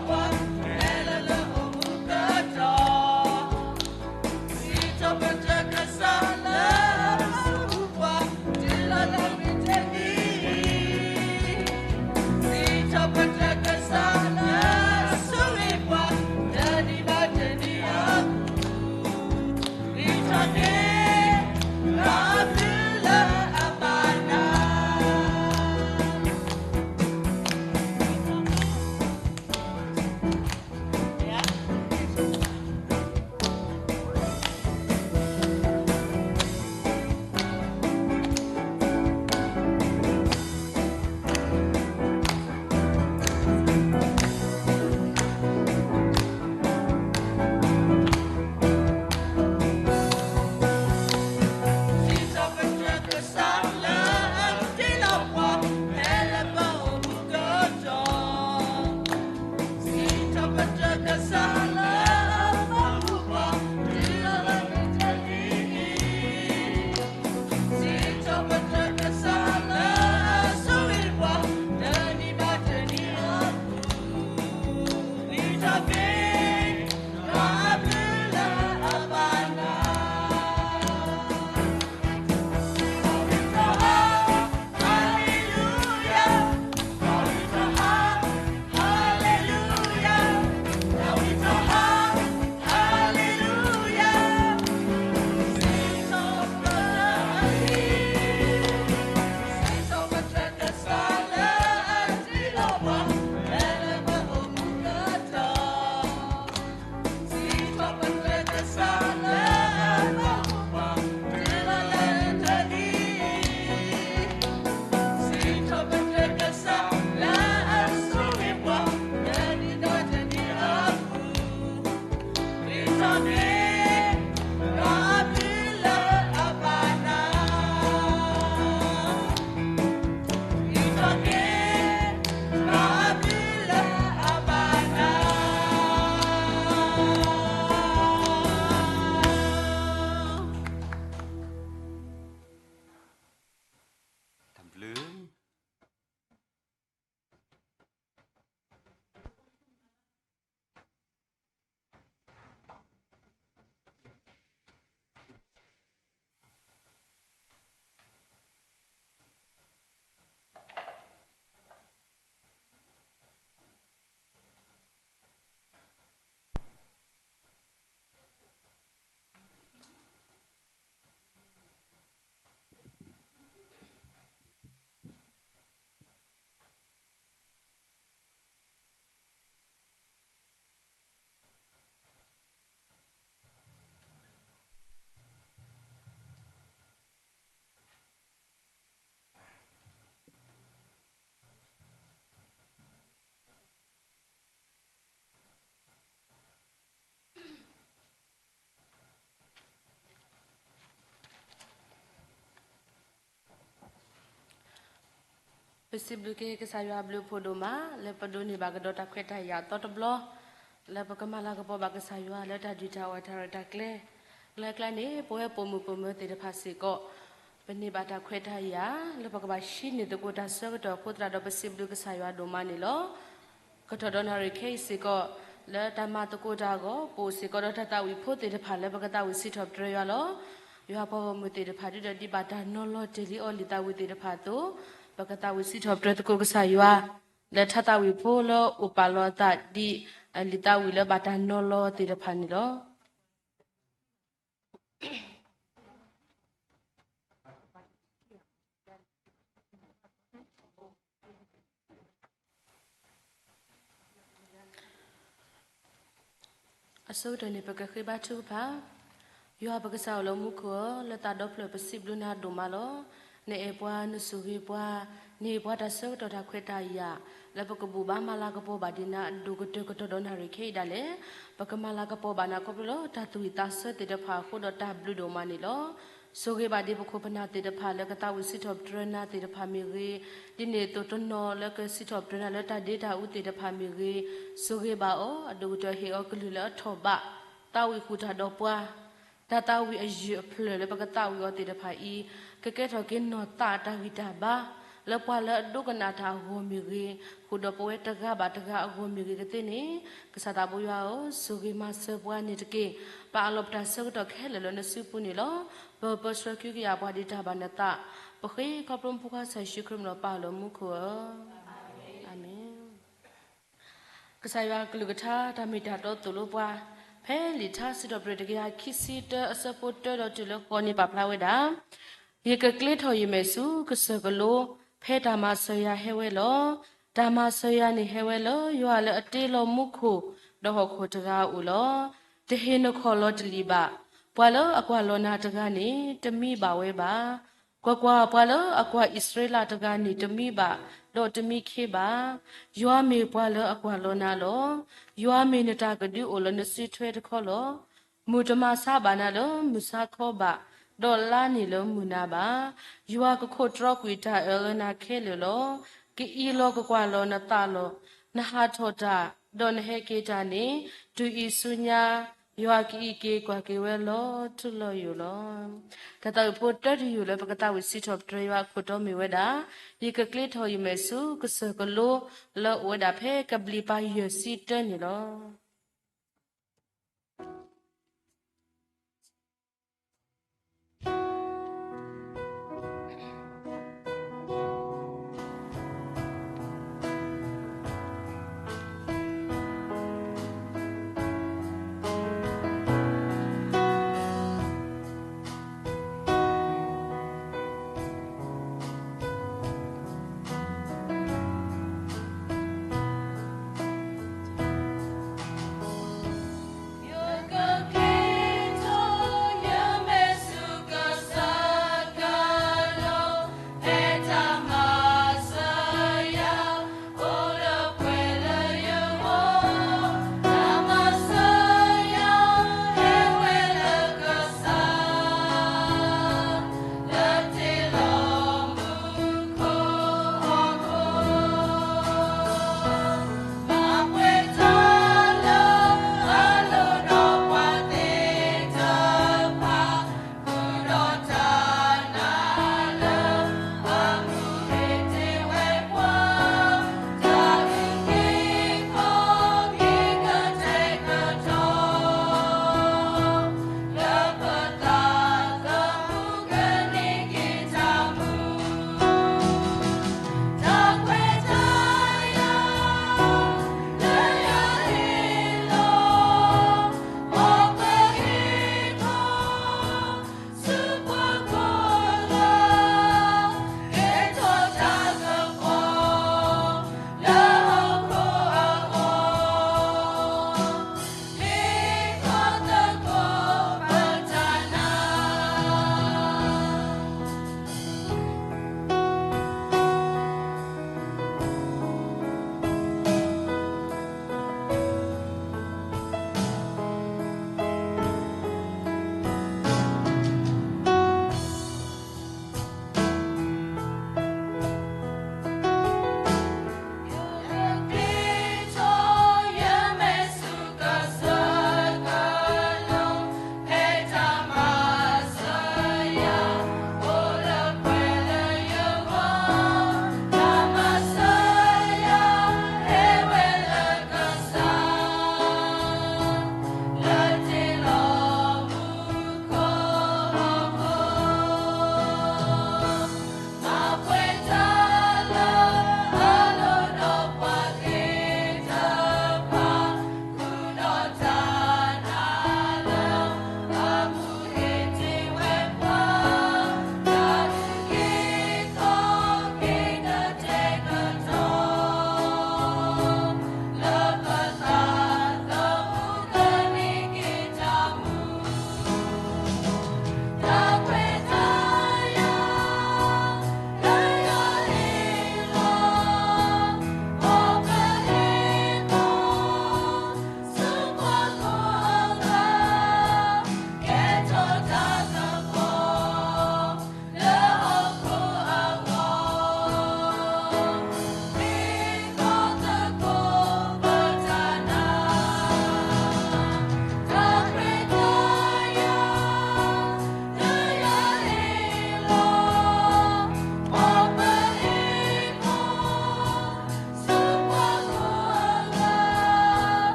အီၤလီၤ. ပစံးဘျုးက့ၤကစၢ်ယွၤအဘျုးအဖှိၣ်ဒိၣ်မး လၢပဒိးန့ၢ်ဘၣ်ကဒီးတၢ်ခွဲးတၢ်ယာ်အသီတဘျီ လၢပကမၤလၤကပီၤဘၣ်ကစၢ်ယွၤလၢတၢ်ဒုၣ်တၢ်အီၣ်တၢ်ရဲၣ်တၢ်ကျဲၤ ကျဲကျဲန့ၣ် ပဝဲပိာ်မုၣ်ပိာ်မၢၤသ့ၣ်တဖၣ်စ့ၢ်ကီး ပန့ၢ်ဘၣ်တၢ်ခွဲးတၢ်ယာ် လၢပကဘၣ်ဟံးန့ၢ်သကိးတၢ်ဆၢကတီၢ်အဃိသတးဒီး ပစံးဘျုးကစၢ်ယွၤဒိၣ်မးန့ၣ်လီၤ. ကတီၢ်ဒီးနၣ်ရံၣ်ခဲအံၤစ့ၢ်ကီး လၢတၢ်မၤသကိးတၢ်အဂီၢ် ပအိၣ်စ့ၢ်ကီးဒီးတၢ်သးဝံၣ်ဖိသ့ၣ်တဖၣ်လၢပကသးဝံၣ်စံးထီၣ်ပတြၢၤယွၤလီၤ. ယွၤပှၤဂီၢ်မုၢ်သ့ၣ်တဖၣ် ဒ်ဒီးဒံးဘၣ်တၢ်နီၤလီၤတ့ၢ်လံအီၤလံာ်သးဝံၣ်သ့ၣ်တဖၣ်အသိး ပကသးဝံၣ်စံးထီၣ်ပတြၢၤသကိးကစၢ်ယွၤ လၢတၢ်သးဝံၣ်ဖိလၢအိၣ်ပာ်လီၤအသးဒ် လံာ်သးဝံၣ်လၢဘၣ်တၢ်နီၤလီၤသ့ၣ်တဖၣ်န့ၣ်လီၤ. အဆိကတၢၢ်န့ၣ် ပကဃ့ဘါထုကဖၣ်. ယွၤပကစၢ်အိၣ်လၢမူခိၣ်ဧၢ, လၢသးဒီဖျၢၣ်ပစံးဘျုးနၤဒိၣ်မးလီၤ. နအဲၣ်ပှၤ, နဆိၣ်ဂ့ၤပှၤ, နဟ့ၣ်ပှၤတၢ်ဆၢကတီၢ်တၢ်ခွဲးတၢ်ယာ် လၢပကဘိးဘၣ်မၤလၤကပီၤဘၣ်ဒံးနၤအဒိၣ်ကတၢၢ်ကတီၢ်ဒီးနၣ်ရံၣ်ခဲအံၤဒၣ်လဲာ်, ပကမၤလၤကပီၤဘၣ်နၤခီဖျိလၢတၢ်သူၣ်ဝံၣ်သးဆၢသ့ၣ်တဖၣ်အဃိဒီး တၢ်ဘျုးဒိၣ်မးန့ၣ်လီၤ. ဆိၣ်ဂ့ၤဘၣ်ဒံးပခိၣ်ပနၢ်သ့ၣ်တဖၣ်လၢကသးဝံၣ်စံးထီၣ်ပတြၢၤနၤသ့ၣ်တဖၣ်မ့ၢ်ဂ့ၤ, ဒ်န့ၣ်အသိးတနီၤလၢကစံးထီၣ်ပတြၢၤနၤလၢတၢ်ဒ့တၢ်အူသ့ၣ်တဖၣ်မ့ၢ်ဂ့ၤ, ဆိၣ်ဂ့ၤဘၣ်အီၤ အဒိၣ်ကတၢၢ်ဟ့ၣ်အီၤကလုၢ်လၢအထီၣ်ဘး, သးဝံၣ်ဃုာ်တၢ်ဒီးပှၤ တၢ်သးဝံၣ်အယုၢ်အဖျၢၣ်လၢပကသးဝံၣ်အီၤသ့ၣ်တဖၣ်အံၤ, ကကဲထီၣ်က့ၤနီၢ်သးအတၢ်ဂံၢ်တၢ်ဘါ, လၢပှၤလၢအဒိကနၣ်တၢ်အဂီၢ်မ့ၢ်ဂ့ၤ, ဃုာ်ဒီးပဝဲတဂၤဘၣ်တဂၤအဂီၢ်မ့ၢ်ဂ့ၤကသ့န့ၣ်, ကစၢ်သးဘိယွၤဧၢ, ဆိၣ်ဂ့ၤမၤစၢၤပှၤန့ၣ်တက့ၢ်. ပအးလီၤပတၢ်ဆၢကတီၢ်ခဲလၢာ်လၢနစုပူၤန့ၣ်လီၤ. ပပၢဆှၢကဟုကယာ်ပှၤဒ်တၢ်ဘၣ်နသး, ပဃ့ခီဖျိမူခိၣ်ကစၢ်ယ့ၣ်ၡူးခရံာ်မ့ၢ်လီၤပၢ်လၢမူခိၣ်ဧၢ. အၤမ့ၣ်. ကစၢ်ယွၤအကလုၢ်ကထါတၢ်မ့ၢ်တၢ်တီသိၣ်လိပှၤ, ဖဲလံာ်ထါစံးထီၣ်ပတြၢၤတကယၤခံဆံတၢအဆၢဖိတၢဒီးတုၤလၢဃိးန့ၣ်ပာ်ဖျါဝဲဒၣ်, ယကကျ့ထီၣ်ယမဲာ်ဆူကစၢၢ်ကလိ, ဖဲတၢ်မၤစၢၤယၤဟဲဝဲလီၤ. တၢ်မၤစၢၤယၤန့ၣ်ဟဲဝဲလၢယွၤလၢအတ့လီၤမူခိၣ်ဒီးဟီၣ်ခိၣ်တဂၤအအိၣ်လီၤ. တဟ့ၣ်နခီၣ်လီၤတလံာ်ဘၣ်. ပှၤလၢအကွၢ်လီၤနၤတဂၤန့ၣ် တမံဘၣ်ဝဲဘၣ်. ကွၢ်ကွၢ်, ပှၤလၢအကွၢ်အံၣ်စရ့လးတဂၤန့ၣ်တမံဘၣ်, ဒီးတမံခ့ဘၣ်. ယွၤမ့ၢ်ပှၤလၢအကွၢ်လီၤနၤလီၤ. ယွၤမ့ၢ်နတၢ်ကဒုအိၣ်လၢနစုထွဲတခီလီၤ. မုၢ်တမၤဆါဘၣ်နၤလၢမုၢ်ဆါခီဘၣ်, ဒီးလါန့ၣ်လၢမုၢ်နၤဘၣ်. ယွၤကခိးတြီကွံာ်တၢ်အၢလၢနၤခဲလၢာ်လီၤ. ကအံးလီၤကကွၢ်လီၤနသးလီၤ. နဟးထီၣ်တၢ်, ဒီးနဟဲက့ၤတၢ်န့ၣ်, တုၤအံၤဆူညါ ယွၤကအံးက့ၤကွၢ်က့ၤဝဲလီၤထူလီၤယိာ်လီၤ. တၢ်သးဝံၣ်ဖိတၢတယုၢ်လၢပကသးဝံၣ်စံးထီၣ်ပတြၢၤယွၤအခိၣ်တီမ့ၢ်ဝဲဒၣ်, ယကကျ့ထီၣ်ယမဲာ်ဆူကစၢၢ်ကလိလၢအိၣ်ဝဲဒၣ်ဖဲကဘျံးပၤယဲၢ်ဆံတၢန့ၣ်လီၤ.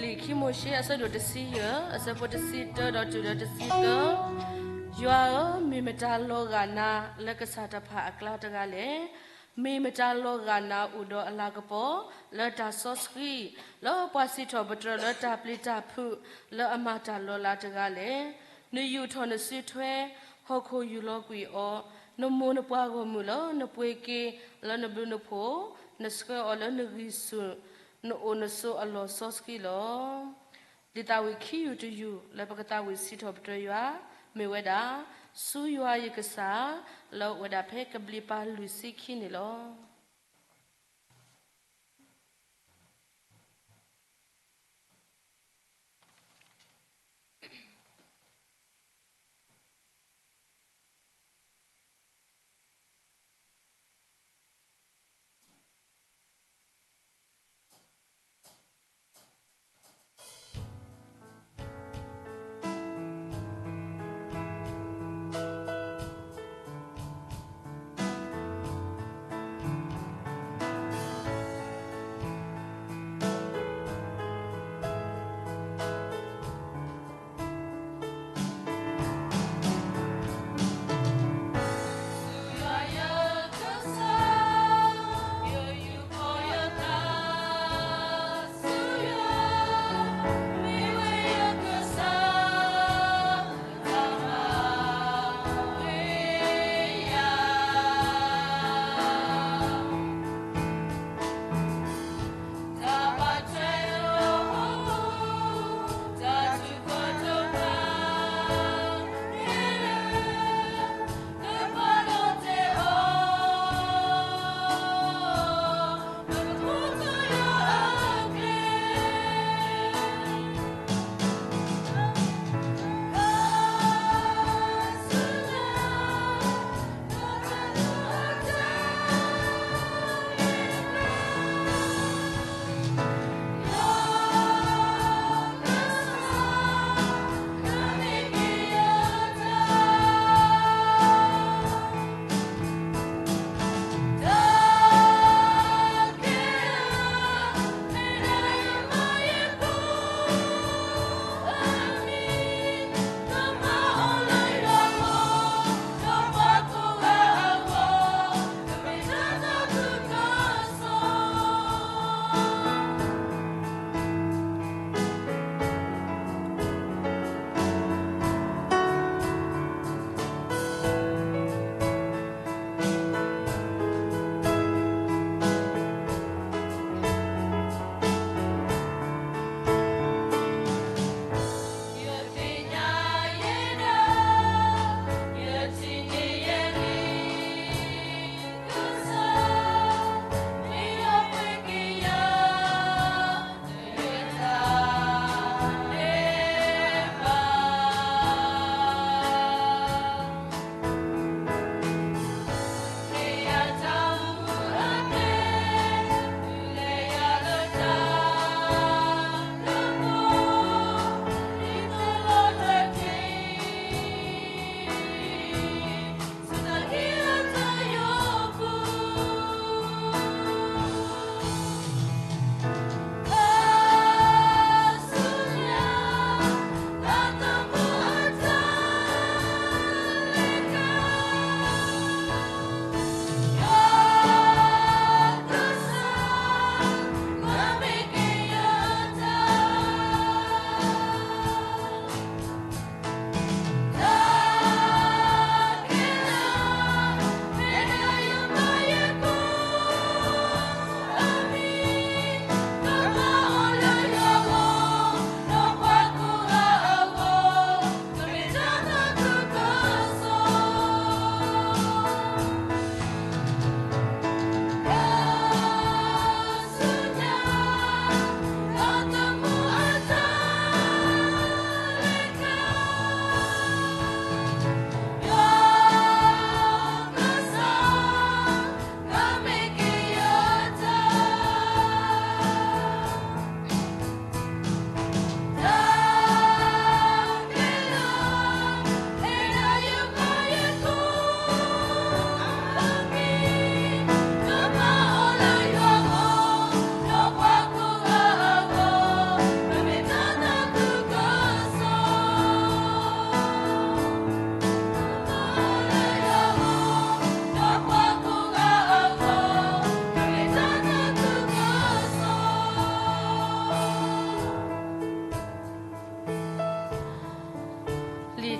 လံာ်ခံမိၤၡ့ အဆၢဒိၣ်တဆံယဲၢ် အဆၢဖိတဆံတၢဒီးတုၤလၢတဆံသၢ. ယွၤဧၢ, မ့ၢ်မတၤလီၤဂာ်နၤလၢကစၢ်တဖၣ်အကျါတဂၤလဲၣ်. မ့ၢ်မတၤလီၤဂာ်နၤအိၣ်ဒီးအလၤကပီၤလၢတၢ်စီဆှံ, လၢပှၤစံးထီၣ်ပတြၢၤလၢတၢ်ပျံၤတၢ်ဖုးလၢအမၤတၢ်လီၤလးတဂၤလဲၣ်. နယူာ်ထီၣ်နစုထွဲ, ဟီၣ်ခိၣ်ယူၢ်လီၤကွံာ်အီၤ, နမိၢ်နပှၤဂီၢ်မုၢ်လၢနပှ့ၤက့ၤလၢနဘျုးနဖှိၣ်, နဆှၢအီၤလၢနဂံၢ်ဆူၣ်, နအိၣ်နဆိးအလီၢ်စီဆှံလီၤ. လံာ်သးဝံၣ်ခံယူၢ်တယူၢ်လၢပကသးဝံၣ်စံးထီၣ်ပတြၢၤယွၤ မ့ၢ်ဝဲဒၣ်, စူယွၤယကစၢ်, လၢအိၣ်ဝဲဒၣ်ဖဲကဘျံးပၤလွံၢ်ဆံခံန့ၣ်လီၤ.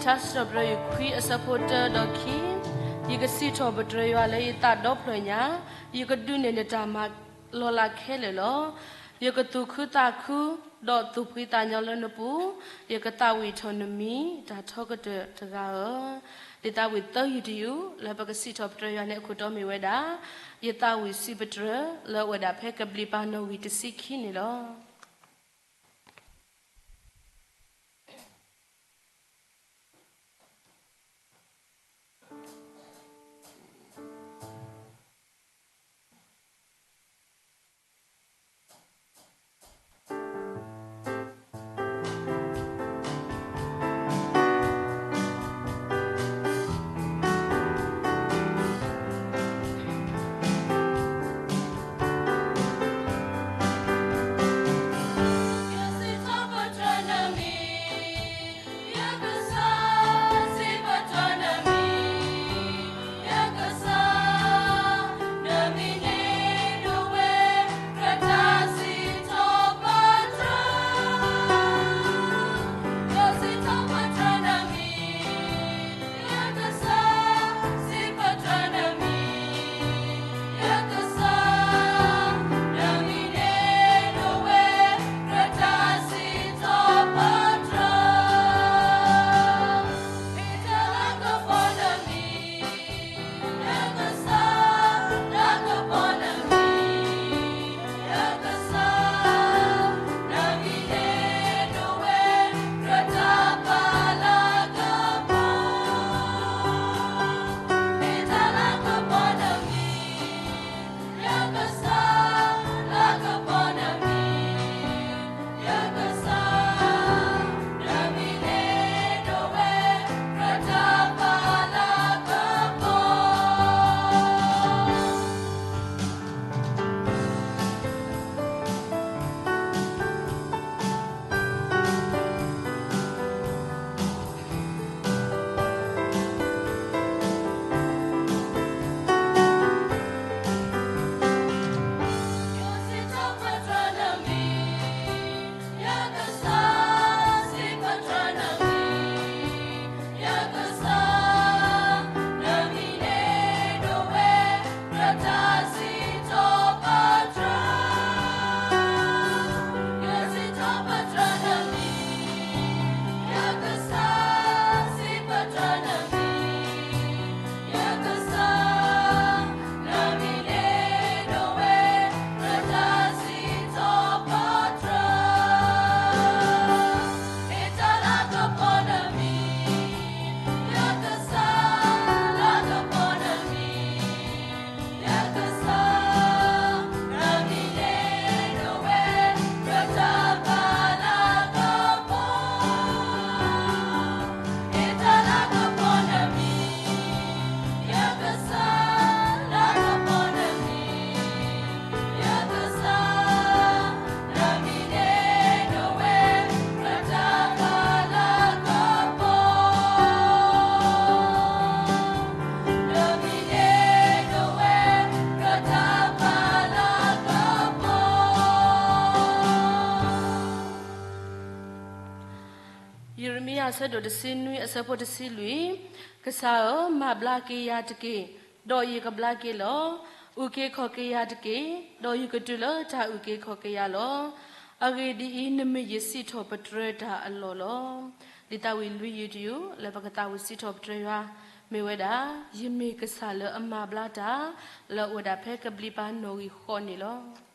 လံာ်စံးထီၣ်ပတြၢၤ ယူၢ်ခွံ အဆၢဖိတၢဒီးခံ, ယကစံးထီၣ်ပတြၢၤယွၤလၢယသးဒီဖျၢၣ်ညါ, ယကဒုးနဲၣ်နတၢ်မၤလီၤလးခဲလၢာ်လီၤ. ယကသူၣ်ခုသးခု, ဒီးသူၣ်ဖှံသးညီလၢနပူၤ, ယကသးဝံၣ်ထီၣ်နမံၤ တၢ်ထီကတၢၢ်တဂၤဧၢ. လံာ်သးဝံၣ်သၢယုၢ်တယုၢ် လၢပကစံးထီၣ်ပတြၢၤယွၤန့ၣ် အခိၣ်တီမ့ၢ်ဝဲဒၣ်, ယသးဝံၣ်စံးပတြၢၤ လၢအအိၣ်ဝဲဒၣ်ဖဲကဘျံးပၤနီၣ်ဂံၢ်တဆံခံန့ၣ်လီၤ.ယံးရမံယၤ အဆၢဒိၣ်တဆံနွံ အဆၢဖိတဆံလွံၢ်, ကစၢ်ဧၢ, မၤဘျါက့ၤယၤတက့ၢ်, ဒီးယကဘျါက့ၤလီၤ. အုၣ်က့ၤခီၣ်က့ၤယၤတက့ၢ်, ဒီးယကတုၤလၢတၢ်အုၣ်က့ၤခီၣ်က့ၤယၤလီၤ. အဂ့ၢ်ဒ်အံၤ, နမ့ၢ်ယစံးထီၣ်ပတြၢၤတၢ်အလီၢ်လီၤ. လံာ်သးဝံၣ်လွံၢ်ယုၢ်တယုၢ် လၢပကသးဝံၣ်စံးထီၣ်ပတြၢၤယွၤ မ့ၢ်ဝဲဒၣ်, ယမ့ၢ်ကစၢ်လၢအမၤဘျါတၢ် လၢအအိၣ်ဝဲဒၣ်ဖဲကဘျံးပၤနီၣ်ဂံၢ်ဃိးန့ၣ်လီၤ.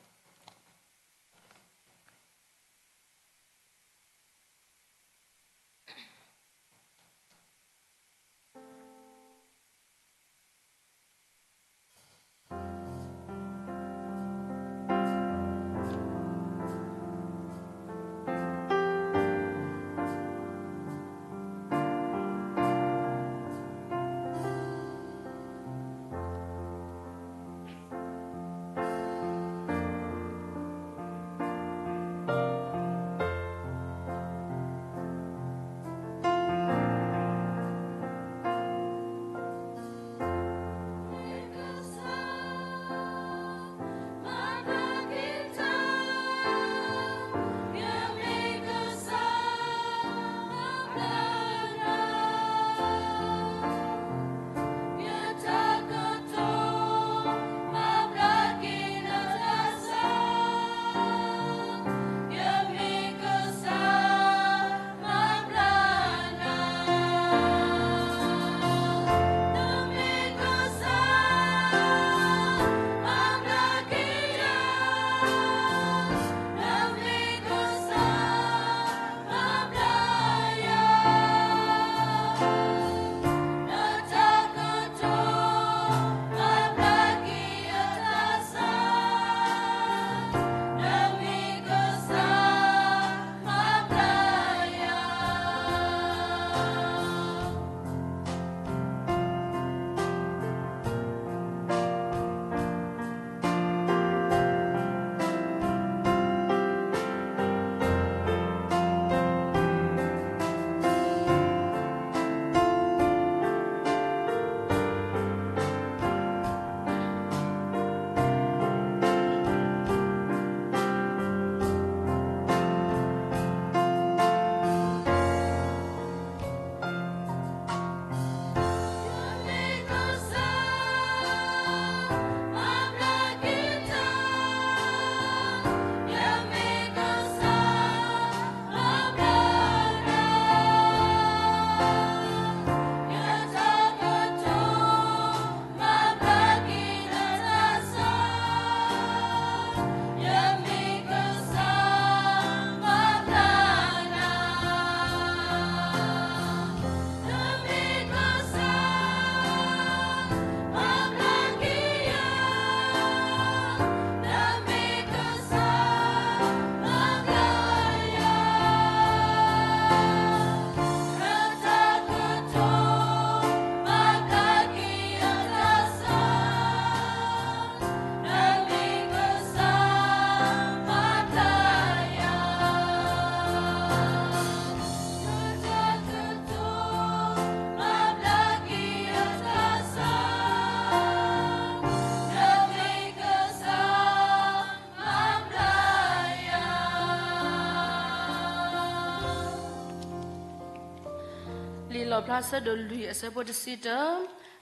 လီၣ်ဖျါ ဆၢဒိၣ်လွံၢ် အဆၢဖိတဆံတၢ,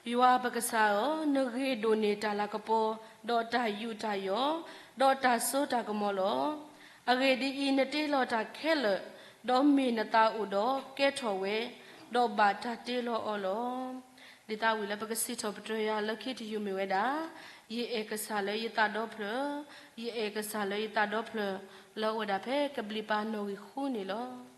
ယွၤပကစၢ်ဧၢ, နဂ့ၤဒိၣ်န့ၢ်တၢ်လၤကပီၤ, ဒီးတၢ်ယူးတၢ်ယီၣ်, ဒီးတၢ်စိတၢ်ကမီၤလီၤ. အဂ့ၢ်ဒ်အံၤ, နတ့လီၤတၢ်ခဲလၢာ်, ဒီးမ့ၢ်နသးအိၣ်ဒီးကဲထီၣ်ဝဲ, ဒီးဘၣ်တၢ်တ့လီၤအီၤလီၤ. ဒ်သးဝံၣ်လၢပကစံးထီၣ်ပတြၢၤယၤ လၢခံတယုၢ်မ့ၢ်ဝဲဒၣ်, ယအဲၣ်ကစၢ်လၢယသးဒီဖျၢၣ်, ယအဲၣ်ကစၢ်လၢယသးဒီဖျၢၣ်, လၢအဝဲဒၣ်ဖဲကဘျံးပၤနီၣ်ဂံၢ်ဃုန့ၣ်လီၤ.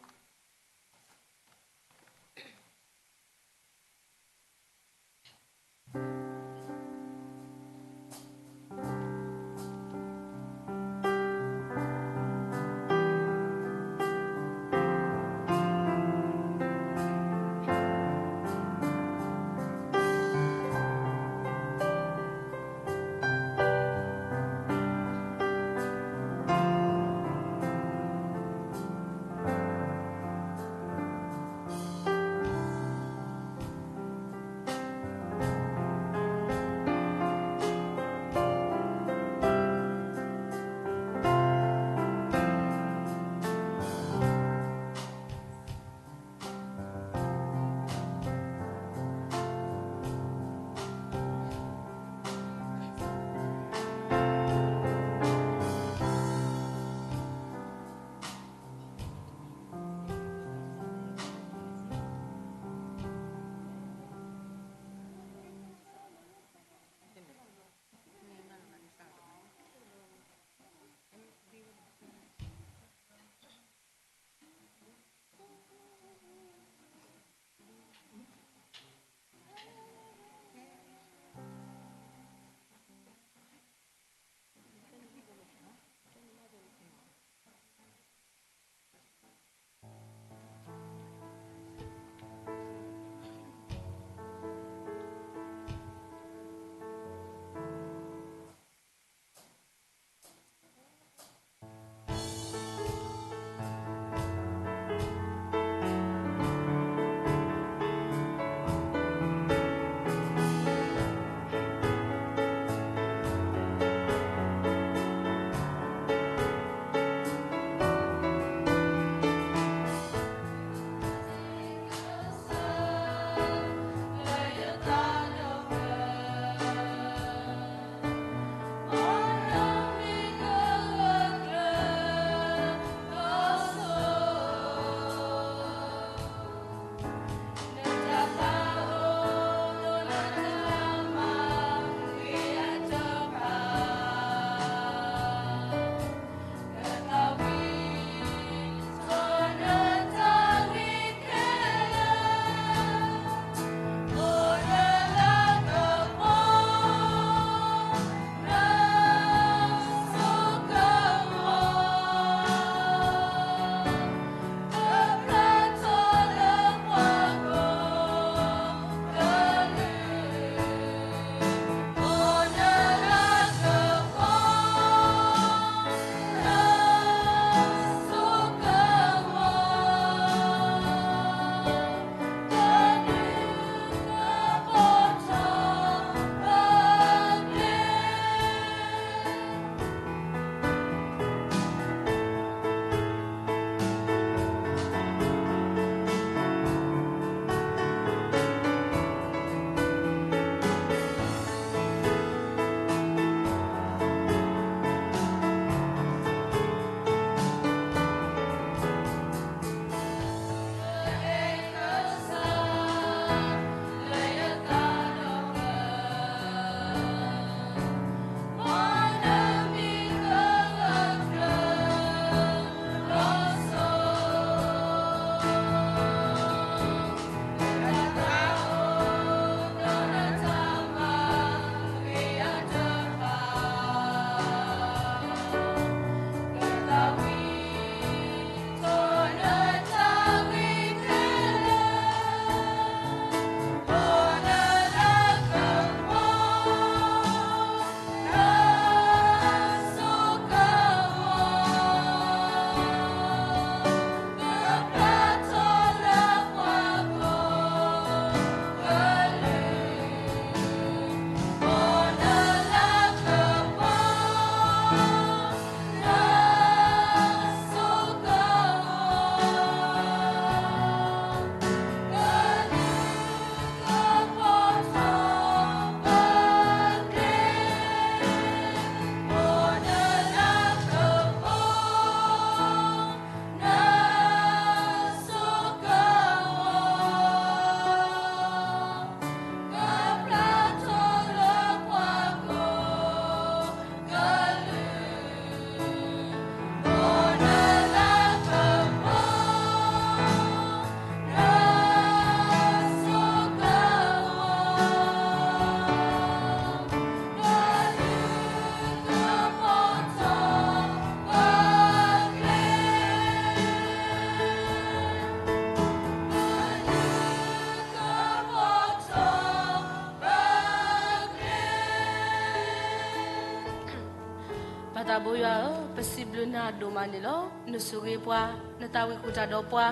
ပၢ်ယွၤဧၢ, ပစံးဘျုးနၤဒိၣ်မးန့ၣ်လီၤ. နဆိၣ်ဂ့ၤပှၤ, နသးဝံၣ်ဃုာ်တၢ်ဒီးပှၤ,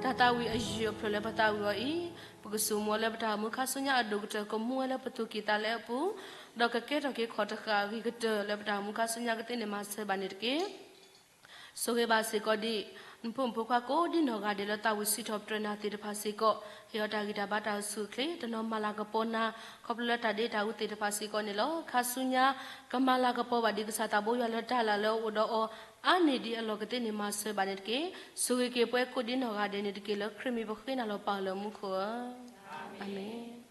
တၢ်သးဝံၣ်အယုၢ်အဖျၢၣ်လၢပသးဝံၣ်အီၤအံၤ, ပကဆိမိၣ်လၢပတၢ်အိၣ်မူခါဆူညါအဒိၣ်ကတၢၢ် ကမူဝဲလၢပသူၣ်ကံၢ်သးလဲအပူၤ, ဒီးကကဲထီၣ်က့ၤခီၣ်တဃာ်အဂ့ၤကတၢၢ်လၢပတၢ်အိၣ်မူခါဆူညါကသ့န့ၣ်မၤစၢၤဘၣ်န့ၣ်တက့ၢ်. ဆိၣ်ဂ့ၤဘၣ်စ့ၢ်ကီးဒံး နဖိမုၣ်ဖိခွါကိးဒ်နီၢ်ဂၤဒဲးလၢသးဝံၣ်စံးထီၣ်ပတြၢၤနၤသ့ၣ်တဖၣ်စ့ၢ်ကီး, ဟ့ၣ်အီၤတၢ်ဂံၢ်တၢ်ဘါတၢ်အိၣ်ဆူၣ်အိၣ်ချ့, တနီၤမၤလၤကပီၤနၤ ခီဖျိလၢတၢ်ဒ့တၢ်အူသ့ၣ်တဖၣ်စ့ၢ်ကီးန့ၣ်လီၤ. ခါဆူညါ ကမၤလၤကပီၤဘၣ်ဒံးကစၢ်သးဘိယွၤလၢတၢ်လၢ်လၢအအိၣ်ဒီးအီၤ အါန့ၢ်ဒံးအလီၢ်ကသ့န့ၣ်မၤစၢၤဘၣ်န့ၣ်တက့ၢ်. ဆိၣ်ဂ့ၤက့ၤပှၤကိးဒ်နီၢ်ဂၤဒဲးန့ၣ်တက့ၢ်. လၢခရံာ်မံၤပဃ့နၤလီၤပၢ်လၢမူခိၣ်ဧၢ, အၤမ့ၣ်.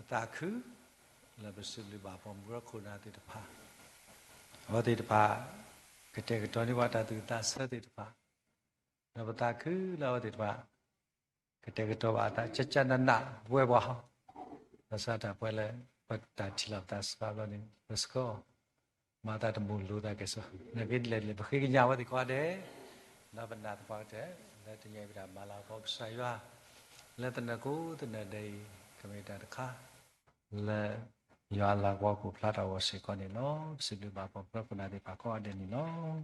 ပသးခု လၢပစံးဘျုးဘၣ်ပိာ်မုၣ်ကရၢခိၣ်နၢ်သ့ၣ်တဖၣ်, အဝဲသ့ၣ်တဖၣ် ကတဲာ်ကတီၤန့ၢ်ပှၤတၢ်သူၣ်ကသးဆၢသ့ၣ်တဖၣ်, ဒီးပသးခုလၢအဝဲသ့ၣ်တဖၣ် ကတဲာ်ကတီၤဘၣ်အသး ကကနနၣ်ပဝဲပှၤဟီ, ဘၣ်ဆၣ်တၢ်ပဝဲလၢ ပတၢ်ထံၣ်လိာ်ပသးစှၤဘျီန့ၣ် ပဆှၢအီၤ မၤသးတမုာ်လိာ်သးကဲၣ်ဆိး, နာ်က့ဒ်လဲၣ်ဒ်လဲၣ် ပဃ့ကညးအဝဲသ့ၣ်ကိးဂၤဒဲး, ဒီးပနာ်သပှၢ်ကတၢၢ် လၢတနံၤအံၤပတၢ်မၤလၤကပီၤကစၢ်ယွၤ လၢသနၢၣ်ကိးသနၢၣ်ဒဲးအံၤ ကမ့ၢ်တၢ်တခါ လၢယွၤအလၤကပီၤကအိၣ်ဖျါထီၣ်အဂီၢ်စ့ၢ်ကီးန့ၣ်လီၤ. ပစံးဘျုးဘၣ်ပိာ်မုၣ်ကရၢခိၣ်နၢ်သ့ၣ်တဖၣ်ကိးဂၤဒဲးန့ၣ်လီၤ.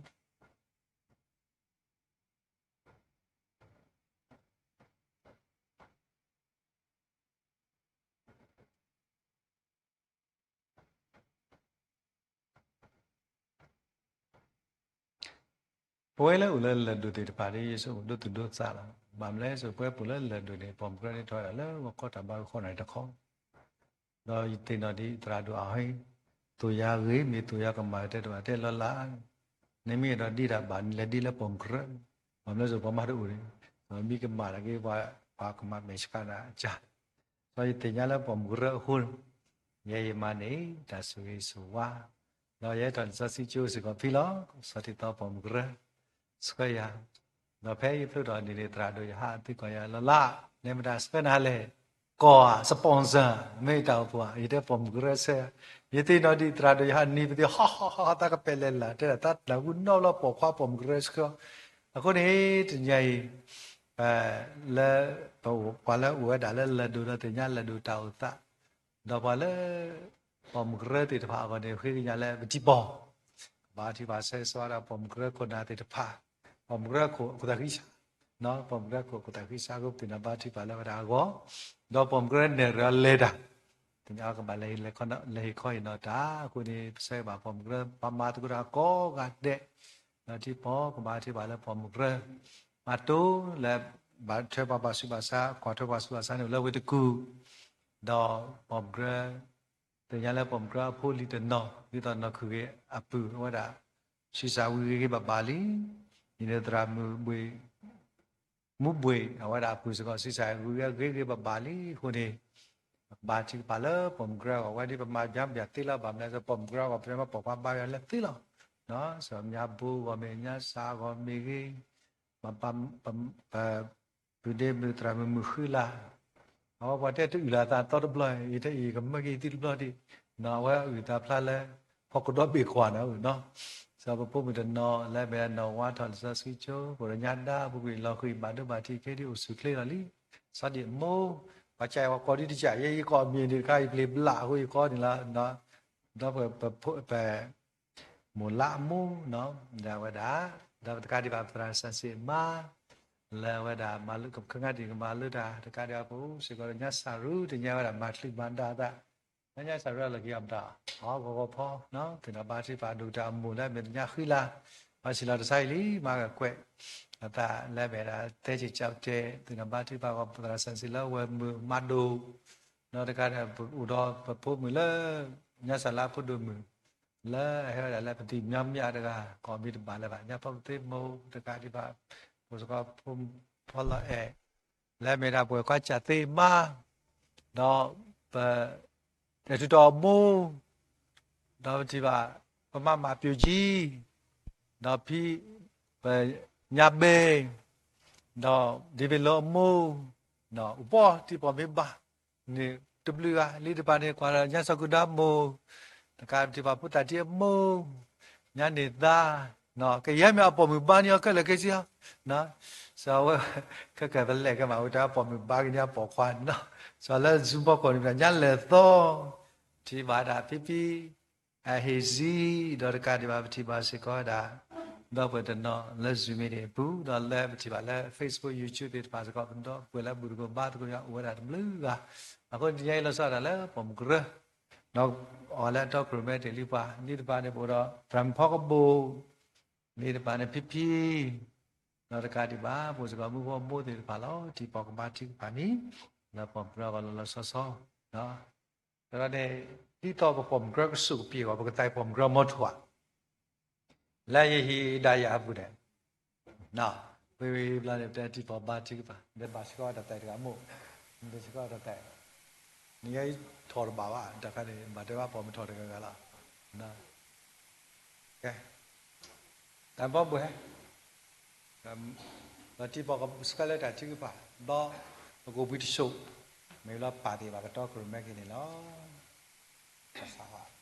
ပဝဲလၢအိၣ်လၢလၢၢ်ဒိၣ်သ့ၣ်တဖၣ်ဒီး ယဆိကမိၣ်ဒိသူၣ်ဒိသးလီၤ. ဘၣ်မနုၤလဲၣ် ပဝဲပအိၣ်လၢလၢၢ်ဒိၣ်န့ၣ် ပိာ်မုၣ်ကရၢန့ၣ်ထီၣ်ဝဲဒၣ်လၢဂီၤခီတၢ်ဘါဂီၢ်ခီန့ၣ်တခီ, ဒီးယသ့ၣ်နီၣ်ဒံးသရၣ်ဒိၣ်အဟ့ၣ် သိၣ်ယၤဂ့ၤ မ့ၢ်သိၣ်ယၤကမၣ်တဲတဘၣ်တဲလီၤလၢ်, နမ့ၢ်အဲၣ်ဒိးဒ်တၢ်ဘၣ် နလဲၤဒ်လၢပိာ်မုၣ်ကရၢ, ဘၣ်မနုၤလဲၣ် ပှၤမါတအိၣ်န့ၣ် မ့ၢ်ကမၣ်တၢ်က့ၤ ပှၤကမၣ်မဲာ်ဆှးနၤကၢ် ဒီးယသ့ၣ်ညါလၢပိာ်မုၣ်ကရၢအဃိ, ယဲယမၤန့ၣ် တၢ်ဆိၣ်ဂ့ၤဆိၣ်ဝါ, ဒီးယဟဲထီၣ်လံာ်စီဆှံကၠိစ့ၢ်ကီးဖဲလီၤ. စီၤထံသီပိာ်မုၣ်ကရၢ ဆှၢယၤ, ဒီးဖဲယဖျိထီၣ်န့ၣ်န့ၣ် သရၣ်ဒိၣ်ယဟးအသံကွၢ်ယၤလီၤလၢ်, နမတၤဆှၢနၤလဲၣ်, ကီၢ်ဧါ sponsor မ့ၢ်တၢ်အိၣ်ဖှိၣ်ဧါ, ယတဲပိာ်မုၣ်ကရၢဆှၢ, ယသ့ၣ်နီၣ်ဒံးသရၣ်ဒိၣ်ယဟးနံၤပသ့ၣ် ဟီၣ်ဟီၣ်ဟီၣ် သးကပဲာ်လဲၣ်လၢ် တဲဒၣ်သးနၢ်ဟူနီတဘျီပိာ်ခွါပိာ်မုၣ်ကရၢဆှၢ အဃိန့ၣ် တနံၤအံၤ လၢ ပှၤလၢအိၣ်ဝဲဒၣ်လၢလၢၢ်ဒိၣ်ဒီးသ့ၣ်ညါလၢၢ်ဒိၣ်တၢ်အိၣ်သး, ဒီးပှၤလၢ ပိာ်မုၣ်ကရၢသ့ၣ်တဖၣ်အဂီၢ်န့ၣ် ဃ့ကညးလၢပထံပီၢ်, ကဘါထုကဖၣ်ဆၢဂ့ၤဆၢဝါဒီးပိာ်မုၣ်ကရၢခိၣ်နၢ်သ့ၣ်တဖၣ်, ပိာ်မုၣ်ကရၢခိၣ်အခိၣ်သးဃံဆး, ပိာ်မုၣ်ကရၢခိၣ်အခိၣ်သးဃံဆးအဃိ ပသ့ၣ်နီၣ်ဘါထုကဖၣ်လၢဝဲဒၣ်အဂီၢ်, ဒီးပိာ်မုၣ်ကရၢနဲၣ်ရွဲၤလဲၤတၢ် သ့ၣ်ညါကဘၣ်လဲၤဟ့ၣ်ခီဟ့ၣ်နီၤတၢ်အဃိန့ၣ် ပဆၢဂ့ၤဘၣ်ပိာ်မုၣ်ကရၢ ပှၤမၤသကိးတၢ်ကိးဂၤဒဲး, ဒီးထံပီၢ် ကဘါထုကဖၣ်လၢပိာ်မုၣ်ကရၢ အတိၢ်လၢ ဘၣ်ထွဲပှၤဘၣ်ဆူးဘၣ်ဆါ ကွၢ်ထွဲပှၤဆူးဘၣ်ဆါန့ၣ် အိၣ်လၢဝ့ၢ်တကူၣ်, ဒီးပိာ်မုၣ်ကရၢ သ့ၣ်ညါလၢပိာ်မုၣ်ကရၢအဖိလံၤတနီၤ ဒ်သိးနီၢ်ခုၣ်ဂ့ၤအပုၢ်အဝဲဒၣ် ဆံးစၢ်ဝံၤဂ့ၤဂ့ၤဘၣ်ဘၣ်လံ, ဒ်န့ၣ်သရၣ်မုၣ်ဘှ့ၣ် မူဘှ့ၣ် အဝဲဒၣ်အပုၢ်စ့ၢ်ကီး ဆံးစၢ်ဂ့ၤဂ့ၤဘၣ်ဘၣ်လံအဃိန့ၣ်, ကဘါထုကဖၣ်လၢပိာ်မုၣ်ကရၢအဂီၢ် ဝဲဒ်ပမၤညါပယီၤသ့လီၤ ဘၣ်မနုၤလဲၣ် ပိာ်မုၣ်ကရၢအဂီၢ် ပမ့ၢ်ပိာ်ခွါဘါယွၤလၢသ့လီၤ, စီၤညါဘိအဂီၢ်မ့ၢ်ဂ့ၤ ညါစၢ်အဂီၢ်မ့ၢ်ဂ့ၤ, ပ ပုၢ်ဒ့မုၣ်သရၣ်မုၣ်မုၣ်ဃုလၢ်, အဝဲပှၤတဲတအုၣ်လၢ်သးသီတဘျီ ယတဲအံၤကမၢက့ၤသုတဘျီဒံး, အဝဲအုၣ်သးဖျါလၢ ဟီၣ်ခိၣ်ဒီဘ့ၣ်ကွၢ်န့ၣ်နီၤ, စီၤပဖိမုၣ်တနီၤ လၢမဲာ်နီၣ်ဝါထီၣ်လံာ်စီဆှံကၠိ ပရိညါဒါ ပူၤကွံာ်လီၤဃံၤဘၣ်ဒိဘၣ်ထံးခဲဒ်အိၣ်ဆူၣ်ချ့လီၤလံ, စီၤဒံၣ်မိၢ် ပှၤကးအံၤပှၤကိးဒ်တကး ယဲယကိးမံၤန့ၣ်တခါ ယပျံၤဘျးအဃိယကိးန့ၣ်လီၤ, ဒီးပ မိၢ်လါအမိၢ်နီၤ, ဒီးအဝဲဒၣ်, ဒီးတကးဒံးဘၣ်ပသရၣ်စၢ်စ့ၣ်မါ, လၢအဝဲဒၣ်မၤလၢကခါဒံးကမၤလၢတၢ် တကးဒံးဘၣ်ပအိၣ်စ့ၢ်ကီးလၢညါစၢ်ရူ တညါဝဲဒၣ်မၤချုးမၤဒါသး, ညါညါစၢ်ရူလၢကယီၤမတၤ, အဂီၤဂီၤဖီ, သ့ၣ်နီၣ်ဘါထုကဖၣ်ဒိၣ်တၢ်အမိၢ်လၢမဲာ်ညါဃံလၤ, ဘၣ်ဆံးလီၤတဆါအံၤလံ မၤကကွဲး, အသးလၢမဲာ်ဒၣ်သဲက့ၤကၠီတဲ, သ့ၣ်နီၣ်ဘါထုကဖၣ်ပသရၣ်စၢ်စ့ၣ်လၢဝဲမုၣ်မၤဒိၣ် ဒီးတကးဒံး အိၣ်ဒီးပဖိမုၣ်လၢ ညါစၢ်လၢဖိဒိၣ်မုၣ်, လၢအဟဲဝဲဒၣ်လၢပသံၣ်မံမံအတဂၤ ကိးမံၤတဘၣ်လၢၤဘၣ် ညါဖီပသ့မိၢ်တကးဒံးဘၣ်, ပစကီဖိလီၤအဲၣ်, လၢအမ့ၢ်ဒၣ်ပဝဲၢ်ကွၢ်စၢ်သ့မါ, ဒီးပ အဲၣ်ထူတီမိၢ်, ဒီးပထံၣ်ဘၣ် ပမၤမၤပျိၢ်ကံ, ဒီးဖံ, ပညါဘ့ၣ်, ဒီးဒ့ဘ့ၣ်လၢအမိၢ်, အိၣ်ပီၢ်တံၢ်ပိာ်မ့ၢ်ဘါ, န့ၣ်တဘျုးဂၤ, လံတပၤန့ၣ် ကွၢ်ဒီးညါစီၤကုဒါမိၢ်, တကးပထံၣ်ဘၣ်ဖိသၣ်ထံအမိၢ်, ညါန့ၣ်သါ, ကယဲၢ်မ့ၢ်အပိာ်မုၣ်ဘါန့ၣ်အီၤခဲလၢာ်ခဲဆ့အီၤ, စီၤဝဲ, ခဲကဲပလဲၤကဲမးဝဲတၢ်ပိာ်မုၣ်ဘါကညီပိာ်ခွါနီၤ, စီၤလၢ Zoom ဖီခိၣ်န့ၣ် ညါလဲၤသီ, ထံၣ်ဘၣ်ဒၣ်ဖံဖံ, အဟ့ၣ်စံ, ဒီးတကးဒံးဘၣ်ပထံၣ်ဘၣ်စ့ၢ်ကီးဝဲဒၣ်, ဒီပုၢ်ဝဲၢ်တနီၤလၢ Zoom မံၤန့ၣ်အပူၤ, ဒီးလၢပထံၣ်ဘၣ်လၢ Facebook YouTube သ့ၣ်တဖၣ်စ့ၢ်ကီး ဒီပုၢ်ဝဲၢ်လၢဘူၣ်တကိးဘါသကိးယၤအိၣ်ဝဲဒၣ်တဘျုးဂၤ, အဃိတနံၤညါအံၤလီၤဆီဒၣ်တၢ်လၢပိာ်မုၣ်ကရၢ, ဒီးအီၤလၢအတီကရူၢ်မဲတ့ၢ်လံပှၤ, လံတပၤန့ၣ် ပအိၣ်ဒီး ပြၢ်မုၣ်ဖီကဘိၣ်, လံတပၤန့ၣ်ဖံဖံ, ဒီးတကးဒံးဘၣ် ပအိၣ်စ့ၢ်ကီးမုၣ်ဖိအမိၢ်သ့ၣ်တဖၣ်လီၤ, ထံၣ်ပိာ်ကဘါထုကဖၣ်န့ၣ်, လၢပိာ်မုၣ်ကရၢအဂီၢ်လီၤလီၤဆီဆီ, ဒီး ဒီးန့ၣ်, ဒ်သိးပပိာ်မုၣ်ကရၢကစူၢ်ကပံာ်အဂီၢ် ပကသးပိာ်မုၣ်ကရၢမီထိၣ်ဧါ, လၢယဟံးဒၣ်ယၤအပူၤန့ၣ်, ဝံၤဝံၤဘျီန့ၣ် ပတဲထံၣ်ပိာ်ဘါထုကဖၣ်, ဒီးဘၣ်စ့ၢ်ကီးတၢ်သးတဂၤမိၢ်, ဒီးစ့ၢ်ကီးတၢ်သး, နံၤအံၤထီၣ်တဘၣ်ဘၣ်, တၢ်ခါန့ၣ် ဘၣ်တဲဘၣ်ပိာ်မုၣ်ထီၣ်တဂၤဂၤလီၤ, ကဲ တၢ်ဘီဘိဟဲ, ဒီးထံၣ်ပိာ်ကစၢ်လၢတၢ်ထုကဖၣ်, ဒီးပကအိၣ်ဘှံးတစိၢ်, မ့ၢ်လီၤပာ်သ့ၣ်ဘၣ်ကတီကရူၢ်မဲက့ၤန့ၣ်လီၤ. ကစၢ်, ကစၢ်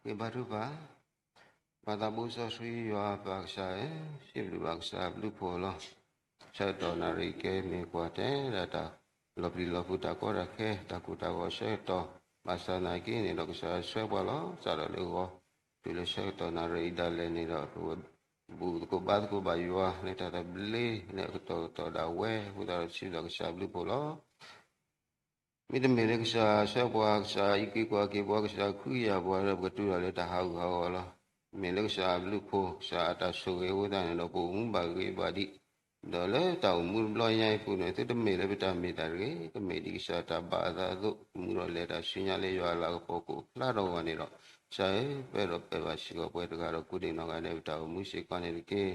ဂ့ၤဘါထုကဖၣ်, ပၢ်သးဘိစီဆှံယွၤပၢ်ကစၢ်ဧၢ, စံးဘျုးဘၣ်ကစၢ်အဘျုးအဖှိၣ်လီၤ. ဆၢကတီၢ်နၣ်ရံၣ်ကဲမ့ၢ်ကွၢ်တဲဒၣ်တၢ် လီၤပျံၤလီၤဖုးတၢ်ကီတၢ်ခဲ တၢ်ကိၢ်တၢ်ဂီၤဆၢကတီၢ်, ဘၣ်ဆၣ်သနာ်က့န့ၣ်ဒီး ကစၢ်ဆှၢပှၤလီၤ စးထီၣ်လၢဂီၤ တုၤလၢဆၢကတီၢ်နၣ်ရံၣ်အံၤဒၣ်လဲာ်န့ၣ်ဒီး ပကဘူၣ်သကိးဘါသကိးဘၣ်ယွၤလၢတၢ်သဘျ့လၢအကတီၢ်ကတီၢ်ဒၣ်ဝဲ အဃိသတးဒီးစံးဘျုးကစၢ်အဘျုးအဖှိၣ်လီၤ. မ့တမ့ၢ်လၢကစၢ်ဆှၢပှၤ, ကစၢ်အံးက့ၤကွၢ်က့ၤပှၤ, ကစၢ်ခုယၤပှၤဒီး ပကတုၤထီၣ်လၢတၢ်ဟးဂူာ်ဟးဂီၤလီၤ. မ့ၢ်လၢကစၢ်အဘျုးအဖှိၣ်, ကစၢ်အတၢ်ဆိၣ်ဂ့ၤအဃိသတးန့ၣ်ဒီး ပအိၣ်မူဘၣ်ဂ့ၤဘၣ်ဒံး, ဒီးလၢတၢ်အိၣ်မူတဘျီညါအံၤအပူၤန့ၣ် သုတမ့ၢ်လၢပတၢ်မ့ၢ်တၢ်တဂ့ၤ, ကမ့ၢ်ဒ်ကစၢ်တၢ်ဘၣ်အသးအသိး, မူဒီးလဲၤတၢ်ဆူညါလၢယွၤအလၤကပီၤကိးဖျါထီၣ်အဂီၢ်န့ၣ်ဒီး, ကစၢ်ဧၢ, ပၢၢ်ဒီးပၢၢ်ဘၣ်စ့ၢ်ကီးပှၤတဂၤဒီးကိးဒံးနီၢ်ဂၤဒဲး ပတၢ်အိၣ်မူစ့ၢ်ကီးန့ၣ်တက့ၢ်.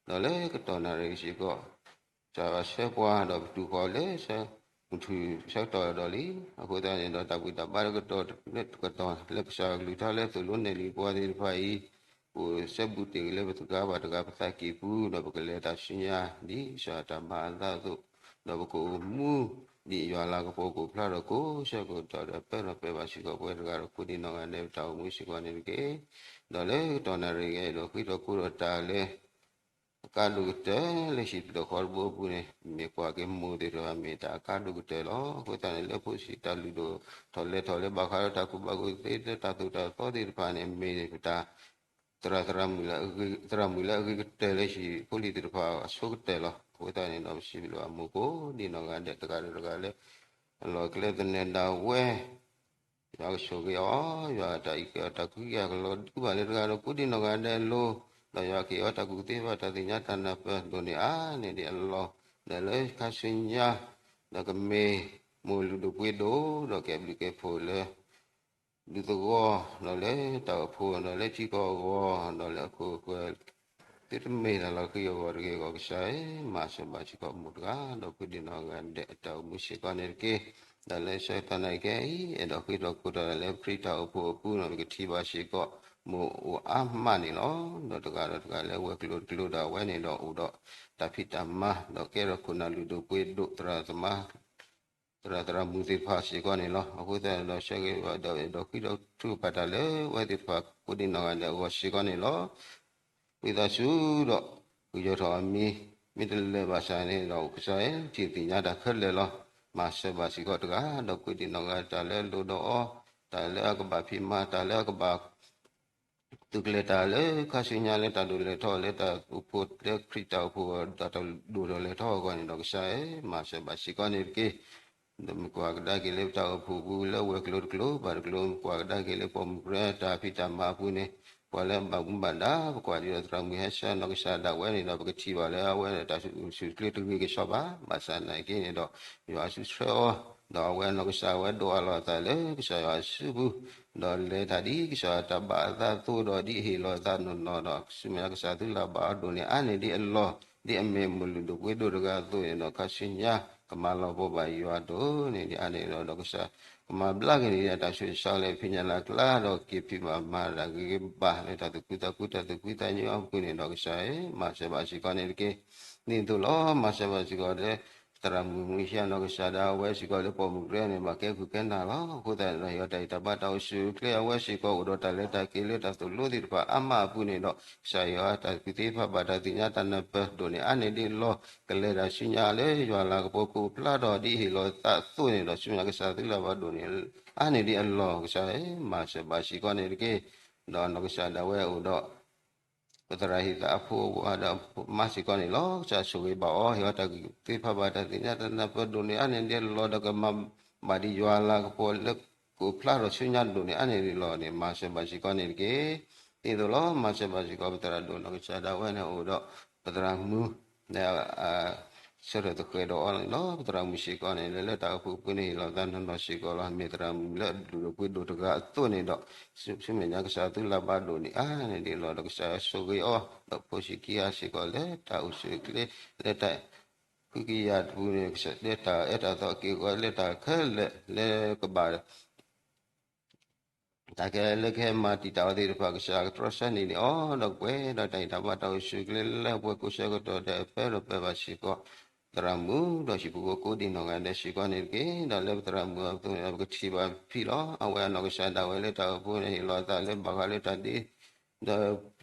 ဒီးလၢကတီၢ်နၣ်ရံၣ်စ့ၢ်ကီး ကစၢ်ယွၤဆှၢပှၤဒီးပတုၤဃီၤလၢ မုၢ်ထူၣ်ဆၢကတီၢ်ဒီးလံ. အဃိသတးန့ၣ်ဒီး တၢ်ဘူၣ်တၢ်ဘါတကတီၢ်လၢကစၢ်ယွၤကလုၢ်ကထါလၢသိၣ်လိနဲၣ်လံပှၤသ့ၣ်တဖၣ်အံၤ, ပအိၣ်စဲဘူးတ့ၢ်ဂ့ၤလၢပသဂၤဘၣ်တဂၤပသးကံၢ်ပူၤ, ဒီးပကလဲၤတၢ်ဆူညါဒ်ကစၢ်တၢ်ဘၣ်အသးအသိး, ဒီးပကအိၣ်မူဒ်ယွၤအလၤကပီၤကိးဖျါထီၣ်ကိးဆၢကတီၢ်ဒီး ပၢၢ်ဒီးပၢၢ်ဘၣ်စ့ၢ်ကီးပှၤတဂၤဒီးကိးဒံးနီၢ်ဂၤဒဲး ပတၢ်အိၣ်မူစ့ၢ်ကီးန့ၣ်တက့ၢ်. ဒီးလၢကတီၢ်နၣ်ရံၣ်အံၤ အဲၣ်ဒိးဃ့ထီၣ်ကိးထီၣ်တၢ်လၢ အကါဒိၣ်ကတၢၢ်လၢဟံၣ်တဘျီဃီတဘိအပူၤန့ၣ် မ့ၢ်ကွၢ်က့ၤမိၢ်သ့ၣ်တဖၣ် မ့ၢ်တၢ်အကါဒိၣ်ကတၢၢ်လီၤ. အဃိသတးန့ၣ် လၢဖိဆံးတၢ်လုၢ်ဒိၣ်ထီၣ်လဲၤထီၣ်လၢဘၣ်ဃးဒီးတၢ်ကူၣ်ဘၣ်ကူၣ်သ့ တၢ်သိၣ်တၢ်သီသ့ၣ်တဖၣ်န့ၣ် မ့ၢ်ပတၢ် သရၣ် သရၣ်မုၣ်လၢအဂ့ၤကတၢၢ်လၢဟံၣ်ဖိလံၤသ့ၣ်တဖၣ်အဆိကတၢၢ်လီၤ. အဃိသတးန့ၣ်ဒီး ပစံးဘျုးဘၣ်မိၢ်ကိးဒံးနီၢ်ဂၤဒဲး တဂၤဒီးတဂၤလၢ အလီၢ်အကျဲသနၢၣ်ဒၣ်ဝဲ ယွၤကဆိၣ်ဂ့ၤအီၤ, ယွၤအတၢ်အံးက့ၤအီၤ တၢ်ကူၣ်က့ၤအီၤကလီၤဒူဘၣ်လၢတဂၤဒီးကိးဒံးနီၢ်ဂၤဒဲးအလိၤ, ဒီးယွၤကဟ့ၣ်အီၤတၢ်ကူၣ်သ့ဘၣ်တၢ်သ့ၣ်ညါတၢ်နၢ်ပၢၢ်ဒိၣ်န့ၢ်အါန့ၢ်ဒံးအလီၢ်, ဒီးလၢခါဆူညါ ဒီးကမ့ၢ်မိၢ်လုၢ်ဒိၣ်ပှ့ၤဒိၣ် ဒီးကဲဘျုးကဲဖှိၣ်လၢ ဒူသဝီ, ဒီးလၢတၢ်အိၣ်ဖှိၣ်, ဒီးလၢထံကီၢ်အဂီၢ်, ဒီးလၢအခိၣ်အဃၢၤ သုတမ့ၢ်တၢ်လီၤဃံၤအဂီၢ်တဂ့ၤအဂီၢ် ကစၢ်ဧၢ, မၤစၢၤဘၣ်စ့ၢ်ကီးမိၢ်တဂၤ ဒီးကိးဒံးနီၢ်ဂၤဒဲးအတၢ်အိၣ်မူစ့ၢ်ကီးန့ၣ်တက့ၢ်. ဒီးလၢဆၢကတီၢ်နၣ်ရံၣ်ခဲအံၤ အဲၣ်ဒိးဃ့ထီၣ်ကိးထီၣ်လၢခရံာ်တၢ်အိၣ်ဖှိၣ်အပူၤန့ၣ် ပကထံၣ်ဘၣ်စ့ၢ်ကီး မိၢ်အိၣ်အါမးန့ၣ်လီၤ. ဒီးတဂၤဒီးတဂၤလၢအဝဲၤကျိၤတကျိၤဒီးအဝဲန့ၣ်ဒီးအိၣ်ဒီးတၢ်ဖံးတၢ်မၤ ဒီးကဲထီၣ်ခိၣ်နၢ်လုၢ်ဒိၣ်ပှ့ၤဒိၣ် သရၣ်သမါ သရၣ်သရၣ်မုၣ်သ့ၣ်တဖၣ်စ့ၢ်ကီးန့ၣ်လီၤ. အဃိသတးဒီးဆၢဂ့ၤဘၣ်ဒီး အဲၣ်ဒိးဃ့ထီၣ်ထုကဖၣ်တၢ်လၢအဝဲသ့ၣ်တဖၣ်ကိးဒံးနီၢ်ဂၤဒဲးအဂီၢ်စ့ၢ်ကီးန့ၣ်လီၤ. ဝံသးစူၤဒီး ပယီၤထီၣ်အမံၤ မ့ၢ်တလၢာ်ဘၣ်ဆၣ်န့ၣ်ဒီး ကစၢ်ယွၤထံၣ်သ့ၣ်ညါတၢ်ခဲလၢာ်လီၤ. မၤစၢၤဘၣ်စ့ၢ်ကီးတဂၤဒီးကိးဒံးနီၢ်ဂၤ တၢ်လၢအလိၣ်ဒီးအီၤ, တၢ်လၢအကဘၣ်ဖံးမၤ, တၢ်လၢအကဘၣ် သုးကျဲၤတၢ်လၢခါဆူညါလၢတၢ်ဒိၣ်လဲၤထီၣ်လၢတၢ်အိၣ်ဖှိၣ် လၢခရံာ်တၢ်အိၣ်ဖှိၣ် တၢ်ဒိၣ်ထီၣ်လဲၤထီၣ်အဂီၢ်န့ၣ်ဒီး ကစၢ်ဧၢ, မၤစၢၤဘၣ်စ့ၢ်ကီးန့ၣ်တက့ၢ်. ဒီးမ့ၢ်ကွၢ်ကဒါက့ၤလၢပတၢ်အိၣ်ဖှိၣ်ပူၤလၢဝဲၤကျိၤတကျိၤဘၣ်တကျိၤ, မ့ၢ်ကွၢ်ကဒါက့ၤလၢပိာ်မုၣ်ကရၢတၢ်ဖံးတၢ်မၤအပူၤန့ၣ်, ပှၤလၢအဘၣ်မူဘၣ်ဒါ ပကွၢ်ဒ်ဒီးသရၣ်မုၣ်ဟဲဆှၢနီၢ်ကစၢ်ဒၣ်ဝဲန့ၣ်ဒီး ပကထံၣ်ဘၣ်လၢအဝဲတၢ်အိၣ်ဆူၣ်အိၣ်ချ့တဂ့ၤကစီဒီဘၣ်. ဘၣ်ဆၣ်သနာ်က့န့ၣ်ဒီး ယွၤစုဆှၢအီၤ, ဒီးအဝဲနီၢ်ကစၢ်ဝဲဒိးအလီၤအသးလၢကစၢ်ယွၤအစုပူၤ, ဒီးလဲၤတၢ်ဒ်ကစၢ်ယွၤတၢ်ဘၣ်အသးအသိးဒီးဒ်အဟ့ၣ်လီၤအသးနီၢ်နီၢ်ဒီး ဆူမဲာ်ညါကစၢ်သုလၢ်ဘၣ်အီၤဒိၣ်န့ၢ်အါန့ၢ်ဒံးအလီၢ်, ဒ်အမ့ၢ်မိၢ်လုၢ်ဒိၣ်ပှ့ၤဒိၣ်တဂၤအသိးန့ၣ်ဒီး ခါဆူညါ ကမၤလီၤပှီၢ်ဘၣ်ယွၤဒိၣ်န့ၢ်ဒံးအါန့ၢ်ဒီး ဒီးကစၢ် ကမၤဘျါက့ၤန့ၢ်ဒံးအတၢ်ဆူးတၢ်ဆါလၢဖံးညၣ်လၢ်ကျါ ဒီးက့ၤဖံးဘၣ်မၤတၢ်ဂ့ၤဂ့ၤဘၣ်ဘၣ်လၢတၢ်သူၣ်ခုသးခုတၢ်သူၣ်ဖှံသးညီအပူၤန့ၣ်ဒီး ကစၢ်ဧၢ, မၤစၢၤဘၣ်စ့ၢ်ကီးန့ၣ်တက့ၢ်. ဒ်သိးလီၤ မၤစၢၤဘၣ်စ့ၢ်ကီးလၢ သရၣ်မုၣ်မုၢ်ဟံၣ်နီၢ်ကစၢ်ဒၣ်ဝဲစ့ၢ်ကီးလၢပိာ်မုၣ်ကရၢန့ၣ် ဘၣ်ကဲဃုာ်ကဲနၤလီၤ. အဃိသတးန့ၣ်ဒီး ဟ့ၣ်အီၤတၢ်ဂံၢ်တၢ်ဘါတၢ်အိၣ်ဆူၣ်အိၣ်ချ့အဝဲစ့ၢ်ကီး အိၣ်ဒီးတၢ်လဲၤတၢ်က့ၤလၢတၢ်သိၣ်လိသ့ၣ်တဖၣ်အါမးအပူၤန့ၣ်ဒီး ကစၢ်ယွၤတၢ်သူၣ်ခုသ့ၣ်တဖၣ်ဘၣ်တၢ်သ့ၣ်ညါတၢ်နၢ်ပၢၢ်ဒိၣ်န့ၢ်အါန့ၢ်ဒံးအလီၢ်, ကလဲၤတၢ်ဆူညါလၢယွၤလၤကပီၤကိးဖျါထီၣ်ဒ်အဟ့ၣ်လီၤအသးအသိးန့ၣ်ဒီး ဆူမဲာ်ညါကစၢ်သုလၢ်ဘၣ်ဒိၣ်န့ၢ်အါန့ၢ်ဒံးအလီၢ် ကစၢ်ဧၢ, မၤစၢၤဘၣ်စ့ၢ်ကီးန့ၣ်တက့ၢ်. ဒီးနီၢ်ကစၢ်ဒၣ်ဝဲအိၣ်ဒီး ပသရၣ်ဟံၣ်သးအဖိအဝၤဒီးမါစ့ၢ်ကီးန့ၣ်လီၤ. ကစၢ်ဆိၣ်ဂ့ၤဘၣ်အီၤ ဟ့ၣ်အီၤတၢ်သ့ၣ်တဖၣ်ဘၣ်တၢ်သ့ၣ်ညါတၢ်နၢ်ပၢၢ်ဒိၣ်န့ၢ်အါန့ၢ်ဒံးအလီၢ် ဒီးကမၤဘၣ်ဒံးယွၤလၤကပီၤလၢကိးဖျါထီၣ်ဆူညါဒိၣ်န့ၢ်အါန့ၢ်ဒံးအလီၢ်န့ၣ် မၤစၢၤဘၣ်စ့ၢ်ကီးန့ၣ်တက့ၢ်. ဒ်သိးလီၤ မၤစၢၤဘၣ်စ့ၢ်ကီး ပသရၣ်ဒိၣ်နီၢ်ကစၢ်ဒၣ်ဝဲန့ၣ်အိၣ်ဒီး ပသရၣ်မုၣ် ဆၢထၢၣ်သဃဲးဒီးအီၤန့ၣ်လီၤ. ပသရၣ်မုၣ်စ့ၢ်ကီးန့ၣ် လၢလၢတၢ်အိၣ်ဖှိၣ်ပူၤန့ၣ် ဟ့ၣ်လီၤသးနီၢ်နီၢ်စ့ၢ်ကီးလီၤ. မ့ၢ်သရၣ်မုၣ်လၢအလုၢ်ဒိၣ်ပှ့ၤဒိၣ်တဂၤအသိးန့ၣ်ဒီး ဆူမဲာ်ညါကစၢ်သုလၢ်ဘၣ်ဒိၣ်န့ၢ်အါန့ၢ်ဒံးအလီၢ်ဒီး ကစၢ်ယွၤဆိၣ်ဂ့ၤအီၤ ဒီးဖိဆံးခံဂၤစ့ၢ်ကီးလၢတၢ်အိၣ်ဆူၣ်အိၣ်ချ့ လၢတၢ် ဃုကယၤတပူၤန့ၣ် လၢတၢ်အဲၣ်တၢ်သီက့ၤအဂီၢ်လၢတၢ်ခဲလၢာ်လၢကဘၣ် တၢ်ခဲလၢာ်ကဟဲမၤတံာ်တာ်အီၤသ့ၣ်တဖၣ် ကစၢ်ကတြီဆၢန့ၢ်န့ၢ်အီၤ ဒီးပှဲၤဒီးတၢ်ဟ့ၣ်တၢ်ဘါတၢ်အိၣ်ဆူၣ်အိၣ်ချ့လၢပှဲၤကိးဆၢကတီၢ်ဒဲး ပၢၢ်ဒီးပၢၢ်ဘၣ်စ့ၢ်ကီး သရၣ်မုၣ် ဒီးဟံၣ်ဖိဃီဖိကိးဒံနီၢ်ဂၤဒဲးစ့ၢ်ကီးန့ၣ်တက့ၢ်. ဒီးလၢပသရၣ်မုၣ်အသိးန့ၣ်ဒီး ပကထံၣ်ဘၣ်ဖဲလီၤ. အဝဲအနီၢ်ကစၢ်ဒၣ်ဝဲလၢတၢ်အိၣ်ဖှိၣ်န့ၣ် ဟ့ၣ်လီၤအသးလၢဘၣ်ဃးလၢတၢ်ဒ့ ဒီးပ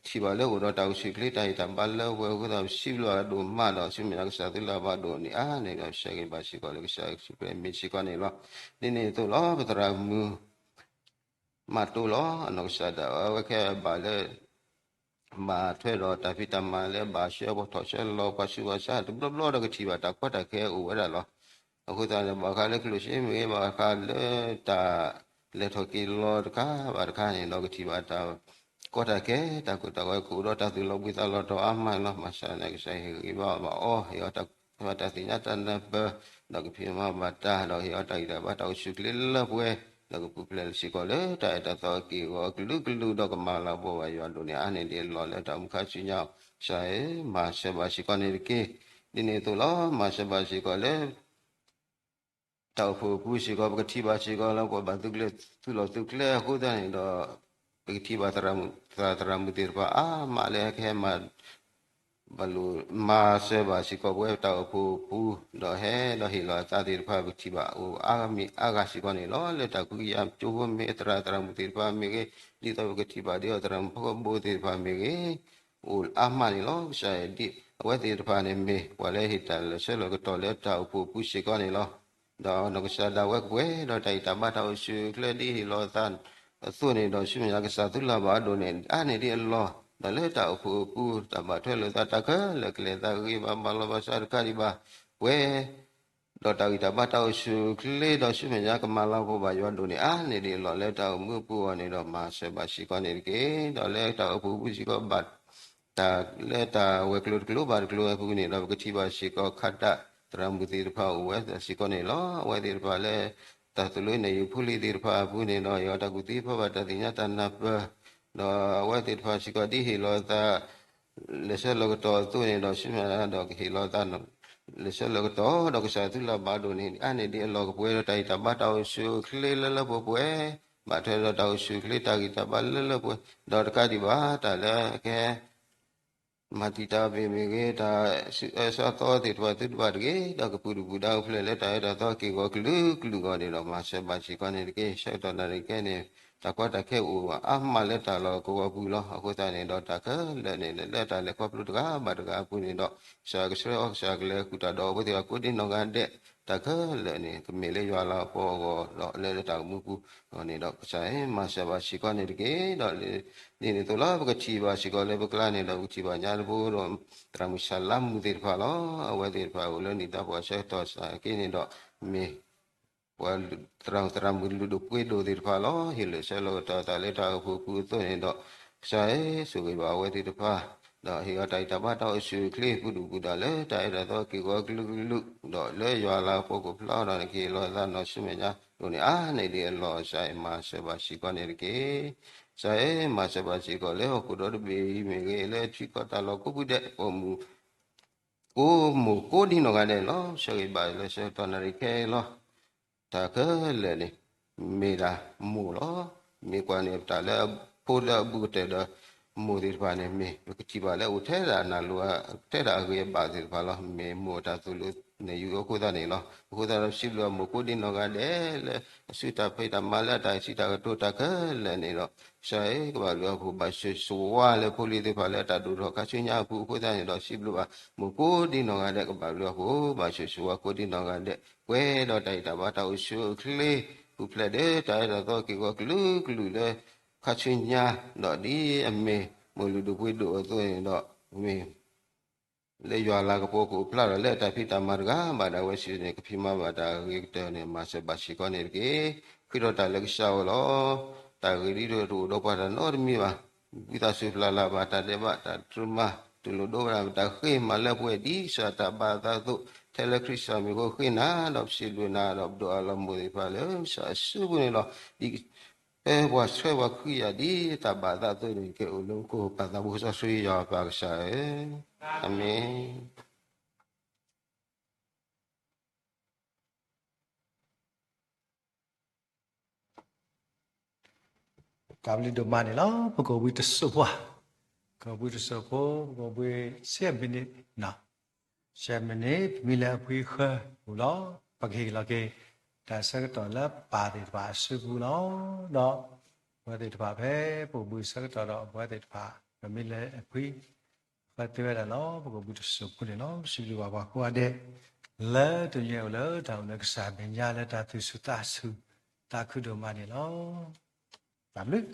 ထံၣ်ဘၣ်လၢအိၣ်ဒီးတၢ်အိၣ်ဆူၣ်ချ့တၢ်ဟ့ၣ်တၢ်ဘါလၢပှဲၤအဃိသတး ပစံးဘျုးအဒိၣ်မးဒီး ဆူမဲာ်ညါကစၢ်သူလၢ်ဘၣ်ဒိၣ်န့ၢ်အါန့ၣ်ဒီး ဆၢဂ့ၤဘၣ်စ့ၢ်ကီးလၢကစၢ်ယ့ၣ်ၡူးခရံာ်မ့ၢ်စ့ၢ်ကီးန့ၣ်လီၤ. ဒ်န့ၣ်အသိးလီၤ ပသရၣ်မုၣ် မၤတိလီၤ အနီၢ်ကစၢ်ဒၣ်ဝဲ အဝဲခဲအံၤဘၣ်လၢ ဘၣ်ထွဲဒီးတၢ်ဖံးတၢ်မၤလၢဘၣ်ဆှၢပှၤထီၣ်ဆှၢလီၤ ပှၤဆူးပှၤဆါတဘျီဘျီဒီးကထံၣ်ဘၣ်တၢ်ကီတၢ်ခဲအိၣ်ဝဲဒၣ်လီၤ. အဃိသတးန့ၣ် ဘၣ်ဃးလၢကျိၣ်စ့မ့ၢ်ဂ့ၤ ဘၣ်ဃးလၢတၢ်လဲၤထီၣ်က့ၤလီၤတခါဘၣ်တခါန့ၣ်ဒီး ကထံၣ်ဘၣ်တၢ်ကီတၢ်ခဲ တၢ်ကိၢ်တၢ်ဂီၤ ကအိၣ်ဒီးတၢ်သူၣ်လီၤဘှံးသးလီၤတီၤအါမးန့ၣ်လီၤ. မၤစၢၤန့ၣ်ကစၢ်ယွၤဟ့ၣ်ဂံၢ်ဘါဘၣ်အီၤ ဟ့ၣ်အီၤတၢ် ဟ့ၣ်အီၤတၢ်သ့ၣ်ညါတၢ်နၢ်ပၢၢ် ဒီးကဖံးမၤဘၣ်တၢ် ဒီးဟ့ၣ်အီၤတၢ်ဂံၢ်တၢ်ဘါတၢ်အိၣ်ဆူၣ်ချ့လၢပှဲၤ ဒီးကပူၤဖျဲးစ့ၢ်ကီးလၢတၢ်အဲၣ်တၢ်သီက့ၢ်ဂီၤအကလုာ်ကလုာ် ဒီးကမၤလၤကပီၤဘၣ်ယွၤဒိၣ်န့ၢ်အါန့ၢ်ဒ်အလီၢ်လၢတၢ်အိၣ်မူခါဆူညါ ကစၢ်ဧၢ မၤစၢၤဘၣ်စ့ၢ်ကီးန့ၣ်တက့ၢ်. ဒ်န့ၣ်အသိးလီၤ မၤစၢၤဘၣ်စ့ၢ်ကီးလၢ တၢ်အိၣ်ဖှိၣ်အပူၤစ့ၢ်ကီး ပကထံၣ်ဘၣ်စ့ၢ်ကီးလၢပှၤဘၣ်သုးကျဲၤသူၣ်လီၤသူၣ်ကျဲၤအဃိသတးန့ၣ်ဒီး ပကထံၣ်ဘၣ်သရၣ်မုၣ် သရၣ်မုၣ်သ့ၣ်တဖၣ်အါမးလၢဟဲကဟဲမၤ ဘၣ်လိာ်မၤစၢၤဘၣ်စ့ၢ်ကီးပဝဲတၢ်အိၣ်ဖှိၣ်အပူၤ ဒီးဟဲဒီးဟ့ၣ်လီၤအသးသ့ၣ်တဖၣ် ပကထံၣ်ဘၣ်အိၣ်အါမံၤအါဂၤစ့ၢ်ကီးန့ၣ်လီၤ. လၢတၢ်ခွံကယၤကၠိဖိမ့ၢ်ဂ့ၤ သရၣ်သရၣ်မုၣ်သ့ၣ်တဖၣ်မ့ၢ်ဂ့ၤ ဒ်သိးပကထံၣ်ဘၣ်ဒ်သိးသရၣ်မုၣ်ဖီခိၣ်ဘိသ့ၣ်တဖၣ်မ့ၢ်ဂ့ၤ အိၣ်အါမးန့ၣ်လီၤ. ကစၢ်ယွၤဒ်အဝဲသ့ၣ်တဖၣ်န့ၣ်မ့ၢ် ပှၤလၢဟ့ၣ်တၢ်လၢာ်ဆၢလၢာ်ကတီၢ်လၢတၢ်အိၣ်ဖှိၣ်အပူၤစ့ၢ်ကီးန့ၣ်လီၤ. ဒီးနီၢ်ကစၢ်ဒၣ်ဝဲကပှဲၤဒီးတၢ်ဂံၢ်တၢ်ဘါတၢ်အိၣ်ဆူၣ်အိၣ်ချ့ဒ်ဟ့ၣ်လီၤအသးအသိးန့ၣ်ဒီး ဆူမဲာ်ညါကစၢ်သူလၢ်ဘၣ်အဒိၣ်န့ၢ် အါန့ၢ်ဒ်အလီၢ် ဒီးလၢတၢ်အိၣ်ဖှိၣ်အပူၤ တၢ်ဘၣ်ထွဲလိာ်သးတၢ်ခဲလၢာ် ကလဲၤသးဂ့ၤဘၣ် မၤလီၤဘၣ်စးတကးဒံးဘၣ် ပှဲၤ ဒီးတၢ်ဂံၢ်တၢ်ဘါတၢ်အိၣ်ဆူၣ်အိၣ်ချ့ ဒီးဆူမဲာ်ညါကမၤလၤကပီၤဘၣ်ယွၤဒိၣ်န့ၢ်အါန့ၢ်ဒ်အလီၢ်လၢတၢ်အိၣ်မူအပူၤအဂီၢ်န့ၣ်ဒီး မၤစၢၤဘၣ်စ့ၢ်ကီးန့ၣ်တက့ၢ်. ဒီးလၢတၢ်အိၣ်ဖှိၣ်အပူၤစ့ၢ်ကီးဘၣ် တၢ်လၢတၢ်ဝဲၤကျိၤတကျိၤဘၣ်တကျိၤဝဲအပူၤန့ၣ်ဒီး ပကထံၣ်ဘၣ်စ့ၢ်ကီးခးတၢ်သရၣ်မုၣ်သ့ၣ်တဖၣ်အိၣ်ဝဲစ့ၢ်ကီးန့ၣ်လီၤ. အဝဲသ့ၣ်တဖၣ်လၢ တၢ်သိၣ်လိနဲၣ်ယုၢ်ဖိလံၤသ့ၣ်တဖၣ်အပူၤန့ၣ်ဒီး ဟ့ၣ်အီၤတၢ်ကူၣ်သ့ဖီဘၣ်တၢ်သ့ၣ်ညါတၢ်နၢ်ပၢၢ် ဒီးအဝဲသ့ၣ်တဖၣ်စ့ၢ်ကီးဒ်ဟ့ၣ်လီၤသး လၢာ်ဆၢလၢာ်ကတီၢ်အသိးန့ၣ်ဒီး ဆူမဲာ်ညါဒီးကဟ့ၣ်လီၤသး လၢာ်ဆၢလၢာ်ကတီၢ် ဒီးကစၢ်သူလၢ်ဘၣ်ဒိၣ်န့ၢ် အါန့ၢ်ဒ်အလီၢ်ကပှဲၤဒီးတၢ်ဂံၢ်တၢ်ဘါတၢ်အိၣ်ဆူၣ်အိၣ်ချ့လၢလၢပှဲၤပှဲၤ ဘၣ်ထွဲဒီးတၢ်အိၣ်ဆူၣ်အိၣ်ချ့တၢ်ဂံၢ်တၢ်ဘါလၢလၢပှဲၤပှဲၤ ဒီးတကးဒံးဘၣ် တၢ်လၢကဟဲ မၤတံာ်တာ်ဘၣ်မ့ၢ်ဂ့ၤ တၢ်အၢၣ်စးသီသ့ၣ်တဖၣ်သုတဘၣ်တဂ့ၤ ဒီးကပူၤဒုၣ်ပူၤဒါအိၣ်ဖျဲၣ်လၢတၢ်အၢတၢ်သီက့ၢ်ဂီၤကလုာ်ကလုာ်အဂီၢ်န့ၣ်ဒီး မၤစၢၤဘၣ်စ့ၢ်ကီးန့ၣ်တက့ၢ်. ဆၢကတီၢ်နၣ်ရံၣ်ခဲအံၤန့ၣ် တၢ်ကီတၢ်ခဲအိၣ်အါမးလၢတၢ်လီၢ်ကဝီၤပူၤလီၤ. အဃိသတးန့ၣ်ဒီး တၢ်ခဲလၢာ်န့ၣ် လၢတၢ်လဲၤခီဖျိတဂၤဘၣ်တဂၤအပူၤန့ၣ်ဒီး ကစၢ်ကဆှၢအီၣ် ကစၢ်ကလဲၤဃုာ်တၢ်ဒီးအဝဲသ့ၣ်တဖၣ်ကိးဒံနီၢ်ဂၤဒဲး တၢ်ခဲလၢာ်န့ၣ် ကမ့ၢ်လၢယွၤလၤကပီၤအဂီၢ် ဒီးလၢတၢ်အိၣ်မူပူၤအဂီၢ်န့ၣ်ဒီး ကစၢ်မၤစၢၤဘၣ်စ့ၢ်ကီးန့ၣ်တက့ၢ်. ဒီးဒ်န့ၣ်အသိးလီၤ ပကထံၣ်ဘၣ်စ့ၢ်ကီးလၢပကျါန့ၣ်ဒီး ပကထံၣ်ဘၣ်ညါတဘိဒီး သရၣ်မုၣ်ဆၣ်လါမူသ့ၣ်တဖၣ်လီၤ. အဝဲသ့ၣ်တဖၣ်အိၣ်လၢနံၣ်သးပှၢ်ဆၢကတီၢ်စးက့န့ၣ်ဒီး မ့ၢ် ပှၤသရၣ် သရၣ်မုၣ်လုၢ်ဒိၣ်ပှ့ၤဒိၣ်သ့ၣ်တဖၣ်လီၤ. ဟ့ၣ်လၢာ်ဆၢလၢာ်ကတီၢ်သးလၢတၢ်အိၣ်ဖှိၣ်ပူၤအသိးန့ၣ်ဒီး ကစၢ်ဧၢ ဆိၣ်ဂ့ၤဘၣ်အဝဲသ့ၣ်တဖၣ် ဒီးဟ့ၣ်အီၤတၢ်ဂံၢ်တၢ်ဘါတၢ်အိၣ်ဆူၣ်အိၣ်ချ့ ပူၤဒုၣ်ပူၤဒါလၢတၢ်အဲၣ်တၢ်သီက့ၢ်ဂီၤကလုာ်ကလုာ် ဒီးလၢယွၤလၤကပီၤကဖျါအီၤဒီး နကဟ့ၣ်လီၤသးနီၢ်ဆူမဲာ်ညါ ဒိၣ်န့ၢ်အါန့ၢ်ဒ်အလီၢ် ကစၢ်မၤစၢၤဘၣ်စ့ၢ်ကီးန့ၣ်တက့ၢ်. ကစၢ်ဧၢ မၤစၢၤဘၣ်စ့ၢ်ကီးလၢဟီၣ်ခိၣ်ဒီတဘ့ၣ်အံၤမ့ၢ်ဂ့ၤ လၢထံကီၢ်တၢ်လီၢ်ကိးပူၤဒဲး ပိာ်မုၣ် ကိးမိၢ်ကိးဒံနီၢ်ဂၤဒဲးလီၤ. ဆၢဂ့ၤဘၣ်လၢဆၢကတီၢ်နၣ်ရံၣ်ခဲအံၤလီၤ. တၢ်ခဲလၢာ်န့ၣ် မ့ၢ်ဒၣ်မိၢ်လီၤ. မ့ၢ်ကွၢ်န့ၣ် တၢ်လၢဖိလၢအဘူးကတၢၢ်ဒီး မိၢ်သ့ၣ်တဖၣ်န့ၣ် မ့ၢ်ပကထံၣ်ဘၣ်လၢအိၣ်ထဲဒၣ်နၢ်လိၤ ထဲဒၣ်အဂ့ၤအဘၣ်သ့ၣ်တဖၣ်လီၤ. မ့ၢ်မိၢ်တၢ်သိၣ်လိနဲၣ်ယုၢ်အဃိသတးန့ၣ်လီၤ. အဃိသတးဒီး ပစံးဘျုးမိၢ်ကိးဒံနီၢ်ဂၤဒဲးလၢ အစုတၢ်ဖံးတၢ်မၤလၢအတၢ်စံးတၢ်ကတိၤတၢ်ခဲလၢာ်န့ၣ်ဒီး ကစၢ်ဧၢ ကဘၣ်ဘျုးအဖှိၣ်ဘၣ်ဆိၣ်ဂ့ၤဆိၣ်ဝါလၢဖိလံၤသ့ၣ်တဖၣ်လၢအတၢ်ဒိၣ်ထီၣ်ခါဆူညါအပူၤအဃိသတးန့ၣ်ဒီး စံးဘျုးဘၣ်မိၢ်ကိးဒံနီၢ်ဂၤဒဲး ကဘၣ်ဘျုးအဖှိၣ်ဘၣ်ဆိၣ်ဂ့ၤဆိၣ်ဝါကိးဒံနီၢ်ဂၤဒဲး ပှဲၤဒီးတၢ်ဂံၢ်တၢ်ဘါတၢ်အိၣ်ဆူၣ်အိၣ်ချ့ ပူၤဖျဲးဒီးတၢ်အဲၣ်တၢ်သီက့ၢ်ဂီၤကလုာ်ကလုာ်လၢ ခါဆူညါ ဒီးဒ်အမ့ၢ်မိၢ်လုၢ်ဒိၣ်ပှ့ၤဒိၣ်အသိးန့ၣ်ဒီး မ့ၢ် လၢယွၤလၤကပီၤကအိၣ်ဖျါထီၣ်လၢတၢ်ဖံးတၢ်မၤတဂၤဘၣ်ဒၣ်ဝဲစုန့ၣ် ကဖံးမၤဘၣ်တၢ်အဂ့ၤကတၢၢ်န့ၣ် မၤစၢၤဘၣ်စ့ၢ်ကီးန့ၣ်တက့ၢ်. ဃ့ထီၣ်တၢ်လၢကစၢ်အအိၣ်လီၤ. တၢ်ဂ့ၤဒ်တအိၣ်ဒီးပှၤတၢ်နီတမံၤဘၣ်. ဝံသးစူၤပျၢ်လၢ်ဘၣ်တၢ်ဒဲးဘး တၢ်တြူာ်မၤ တူၢ်လိာ်ဒိဝဲဒၣ်ပတၢ်ဃ့မၤလၢပှဲၤ ဒ်ကစၢ်တၢ်ဘၣ်အသးအသိး ထဲလၢခရံာ်ကစၢ်မံၤအဃိဃ့နၤ ဒီးပစံးဘျုးနၤ ဒီးပဒိးအးလီၤမိၢ်သ့ၣ်တဖၣ်လၢကစၢ်အစုပူၤန့ၣ်လီၤ. ဒ် ပှၤဆှၢပှၤဃုယၤဒ်တၢ်ဘၣ်အသးအသိးန့ၣ် ကအိၣ်လၢမူခိၣ်ပၢ်သးဘိစီဆှံယွၤပၢ်ကစၢ်ဧၢ, အၤမ့ၣ်. တၢ်ဘျုးဒိၣ်မးန့ၣ်လီၤ. ပကီၢ်ဘှံးတစိၢ်ဖိ, ကီၢ်ဘှံးတစိၢ်ဖိ, ပကီၢ်ဘှံးဆံးမံးနံးန့ၣ် ဆဲးမံးနံး ပမံလၢအဖှံဃၢပူၤလီၤ. ပကဟ့ၣ်လီၤက့ၤ တၢ်ဆၢကတီၢ်လၢပၢ်သ့ၣ်တဖၣ်အစုပူၤလီၤ. ဒီးပဝဲသ့ၣ်တဖၣ်ဖဲပအိၣ်ဘှံးဆၢကတီၢ်ဒီး ပဝဲသ့ၣ်တဖၣ် ပမံလၢအဖှံ ဃၢသ့ဝဲဒၣ်လီၤ. ပကအိၣ်ဘှံးတစိၢ်ဖိန့ၣ်လီၤ. စံးဘျုးဘၣ်ပှၤကိးဂၤဒဲး လၢတနံၤအံၤအိၣ်လၢတၢ်အိၣ်လၢကစၢ်မဲာ်ညါ လၢတၢ်သူၣ်ဆူၣ်သးဆူၣ် သးခုဒိၣ်မးန့ၣ်လီၤ. တၢ်ဘျုး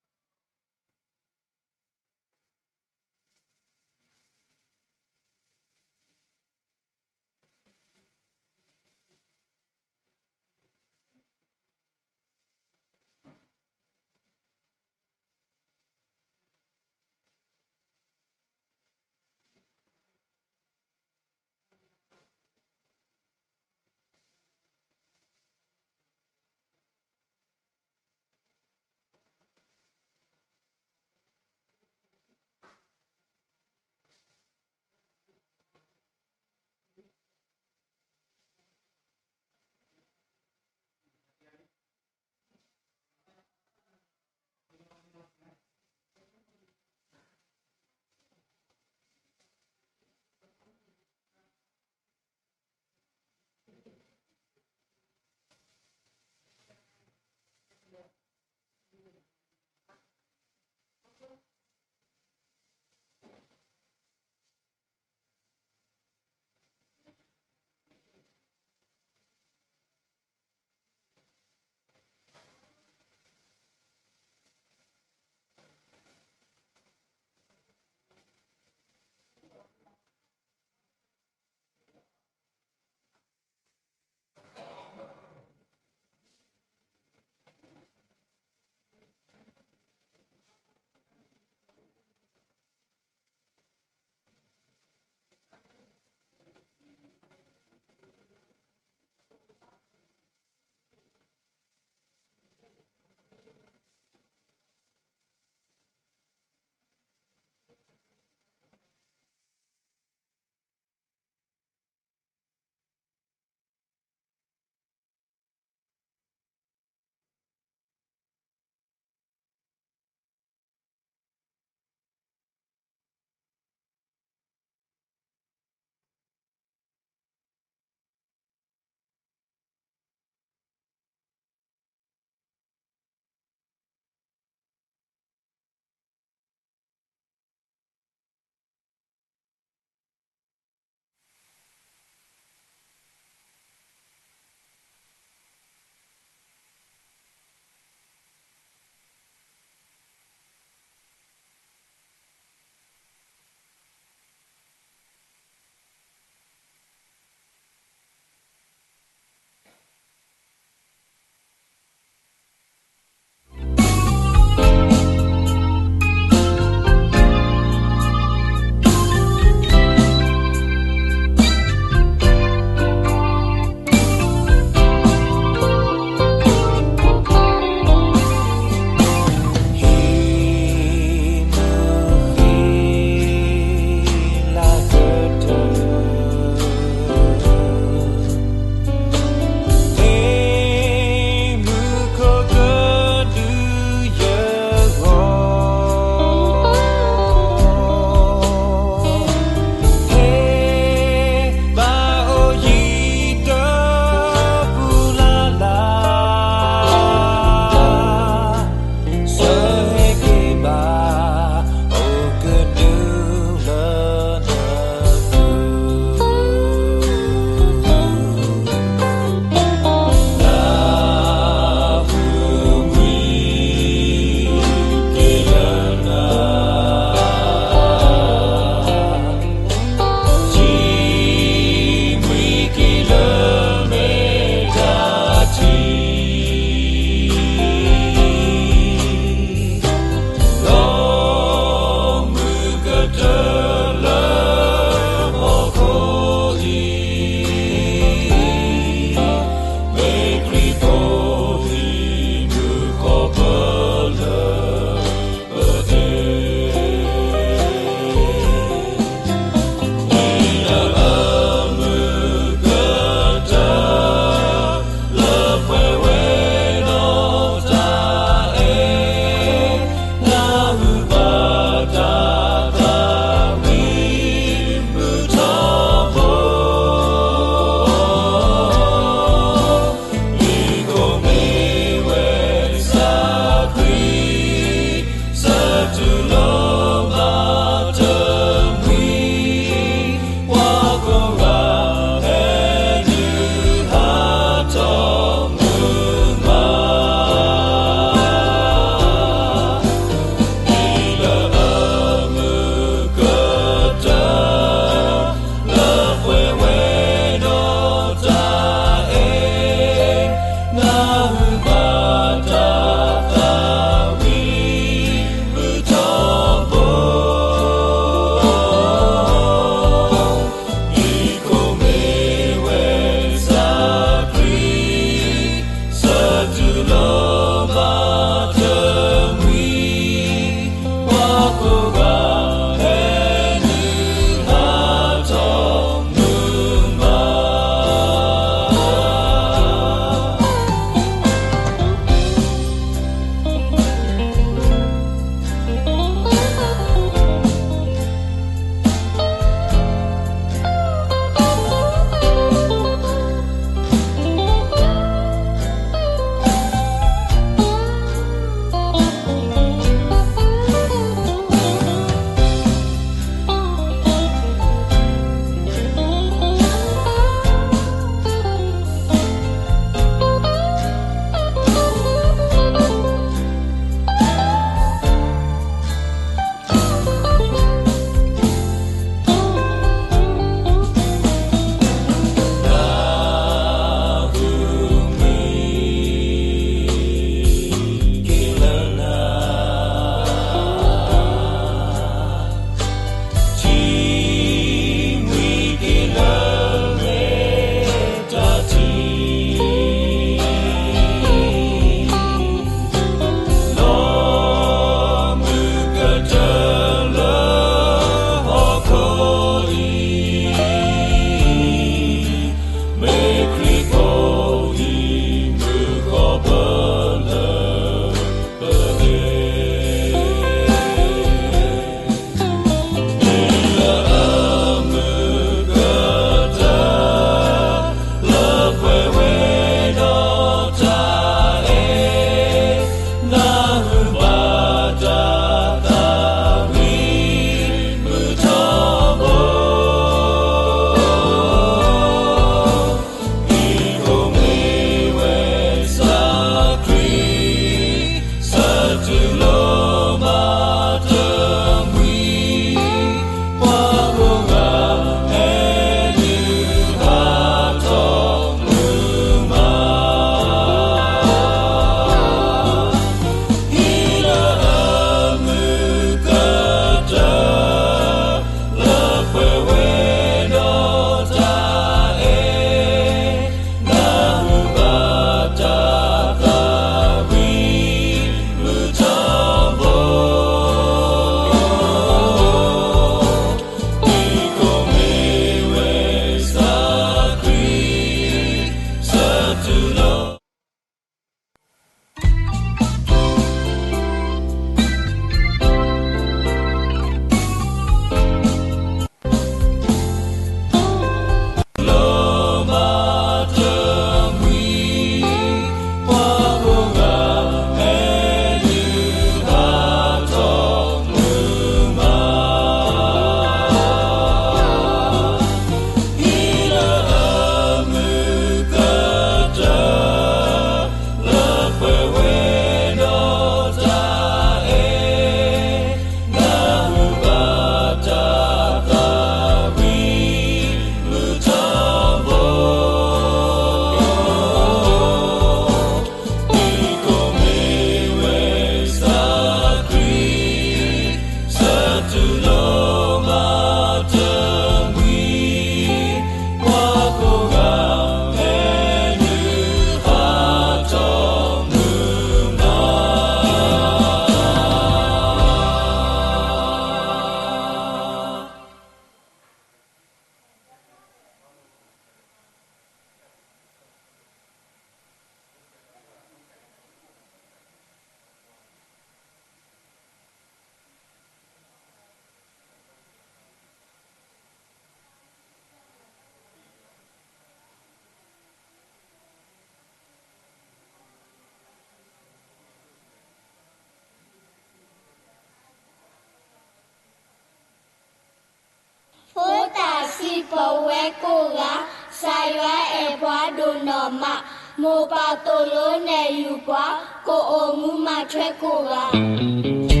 ပဝဲကိးဂၤ, ကစၢ်ယွၤအဲၣ်ပှၤဒိၣ်နီၢ်မး, မိၢ်ပၢ်သိၣ်လိနဲၣ်ယုာ်ပှၤ, ကအိၣ်မူမၤထွဲကိးဂၤ.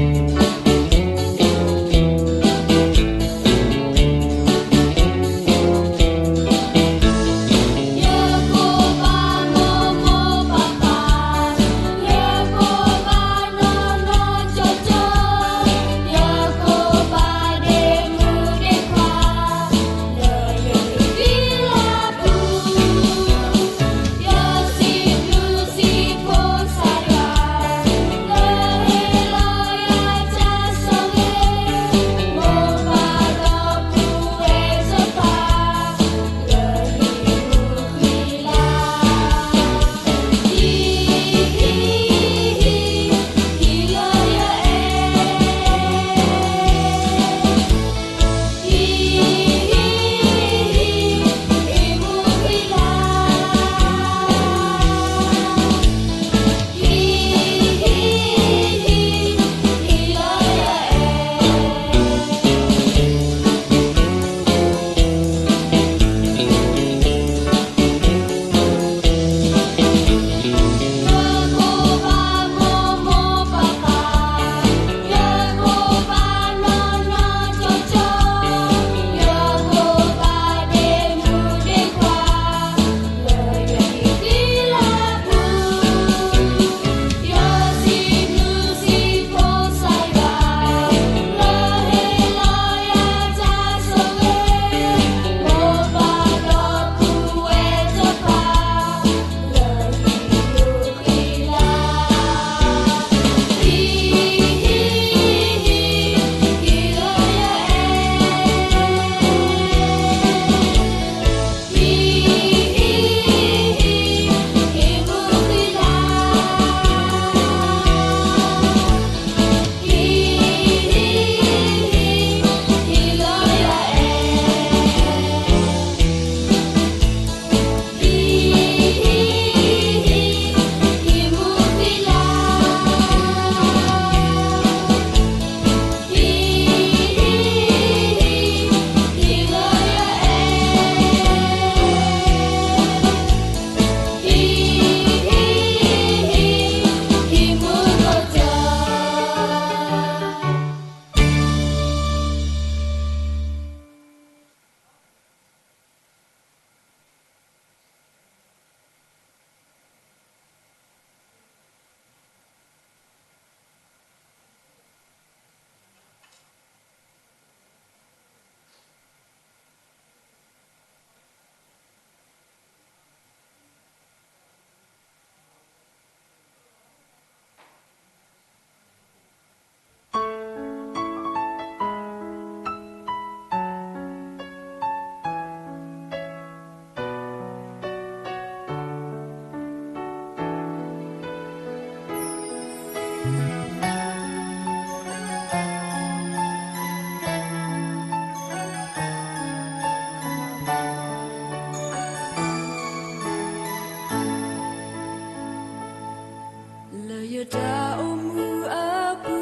လၢယတၢ်အိၣ်မူအပူ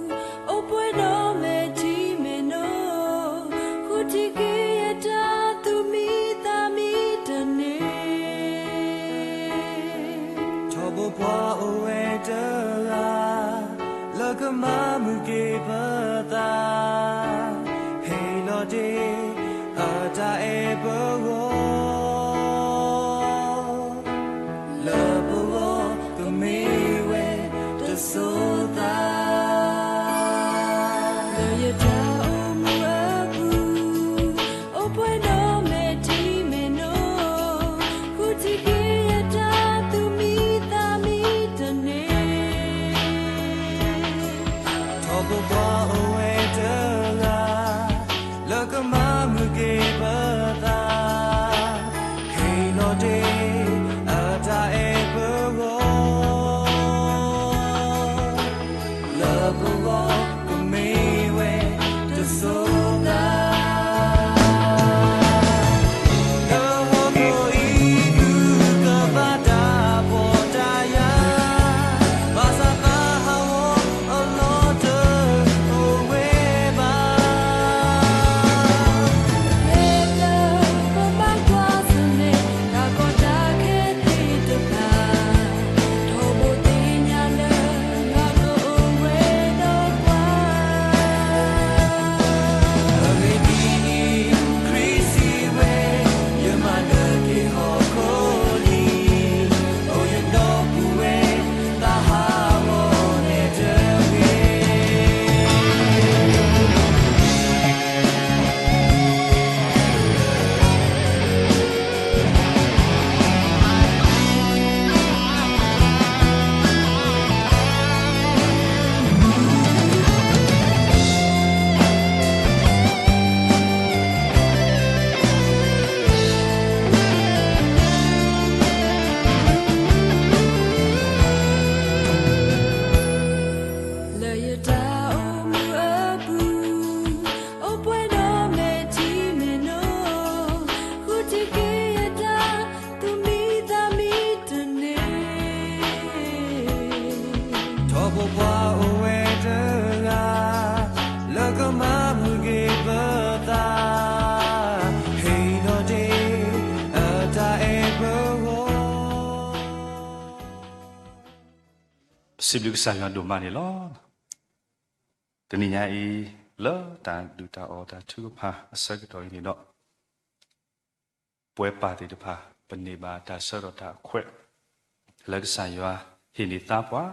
ၤ, အိၣ်ပှဲၤဒီးမဲာ်ထံမဲာ်နိ, ဃုထံၣ်က့ၤယတၢ်သူၣ်မံသးမံတန့ၢ်. ထီဘိပှၤအိၣ်ဝဲတဂၤ, လၢကမၤမုာ်က့ၤပသး, ဟ့ၣ်လီၤတ့ၢ် အတၢ်အဲၣ်ပဂီၢ်, လၢပဂီၢ်ကမ့ၢ်ဝဲတစိၤသး. လၢယတၢ်အိၣ်မူအပူၤ, အိၣ်ပှဲၤဒီးမဲာ်ထံမဲာ်နိ, ဃုထံၣ်က့ၤယတၢ်သူၣ်မံသးမံတန့ၢ်. ထီဘိပှၤ စံးဘျုးကစၢ်ယွၤဒိၣ်မးန့ၣ်လီၤ. တနံၤညါအံၤ လၢတၢ်ဒုၣ်တၢ်အီၣ်တၢ်ထုကဖၣ်အဆၢကတီၢ်အံၤန့ၣ်ဒီး ပဝဲပၢ်သ့ၣ်တဖၣ် ပန့ၢ်ဘၣ်တၢ်ဆၢကတီၢ်တၢ်အခွဲး လၢကစၢ်ယွၤဟ့ၣ်န့ၢ်သါပှၤ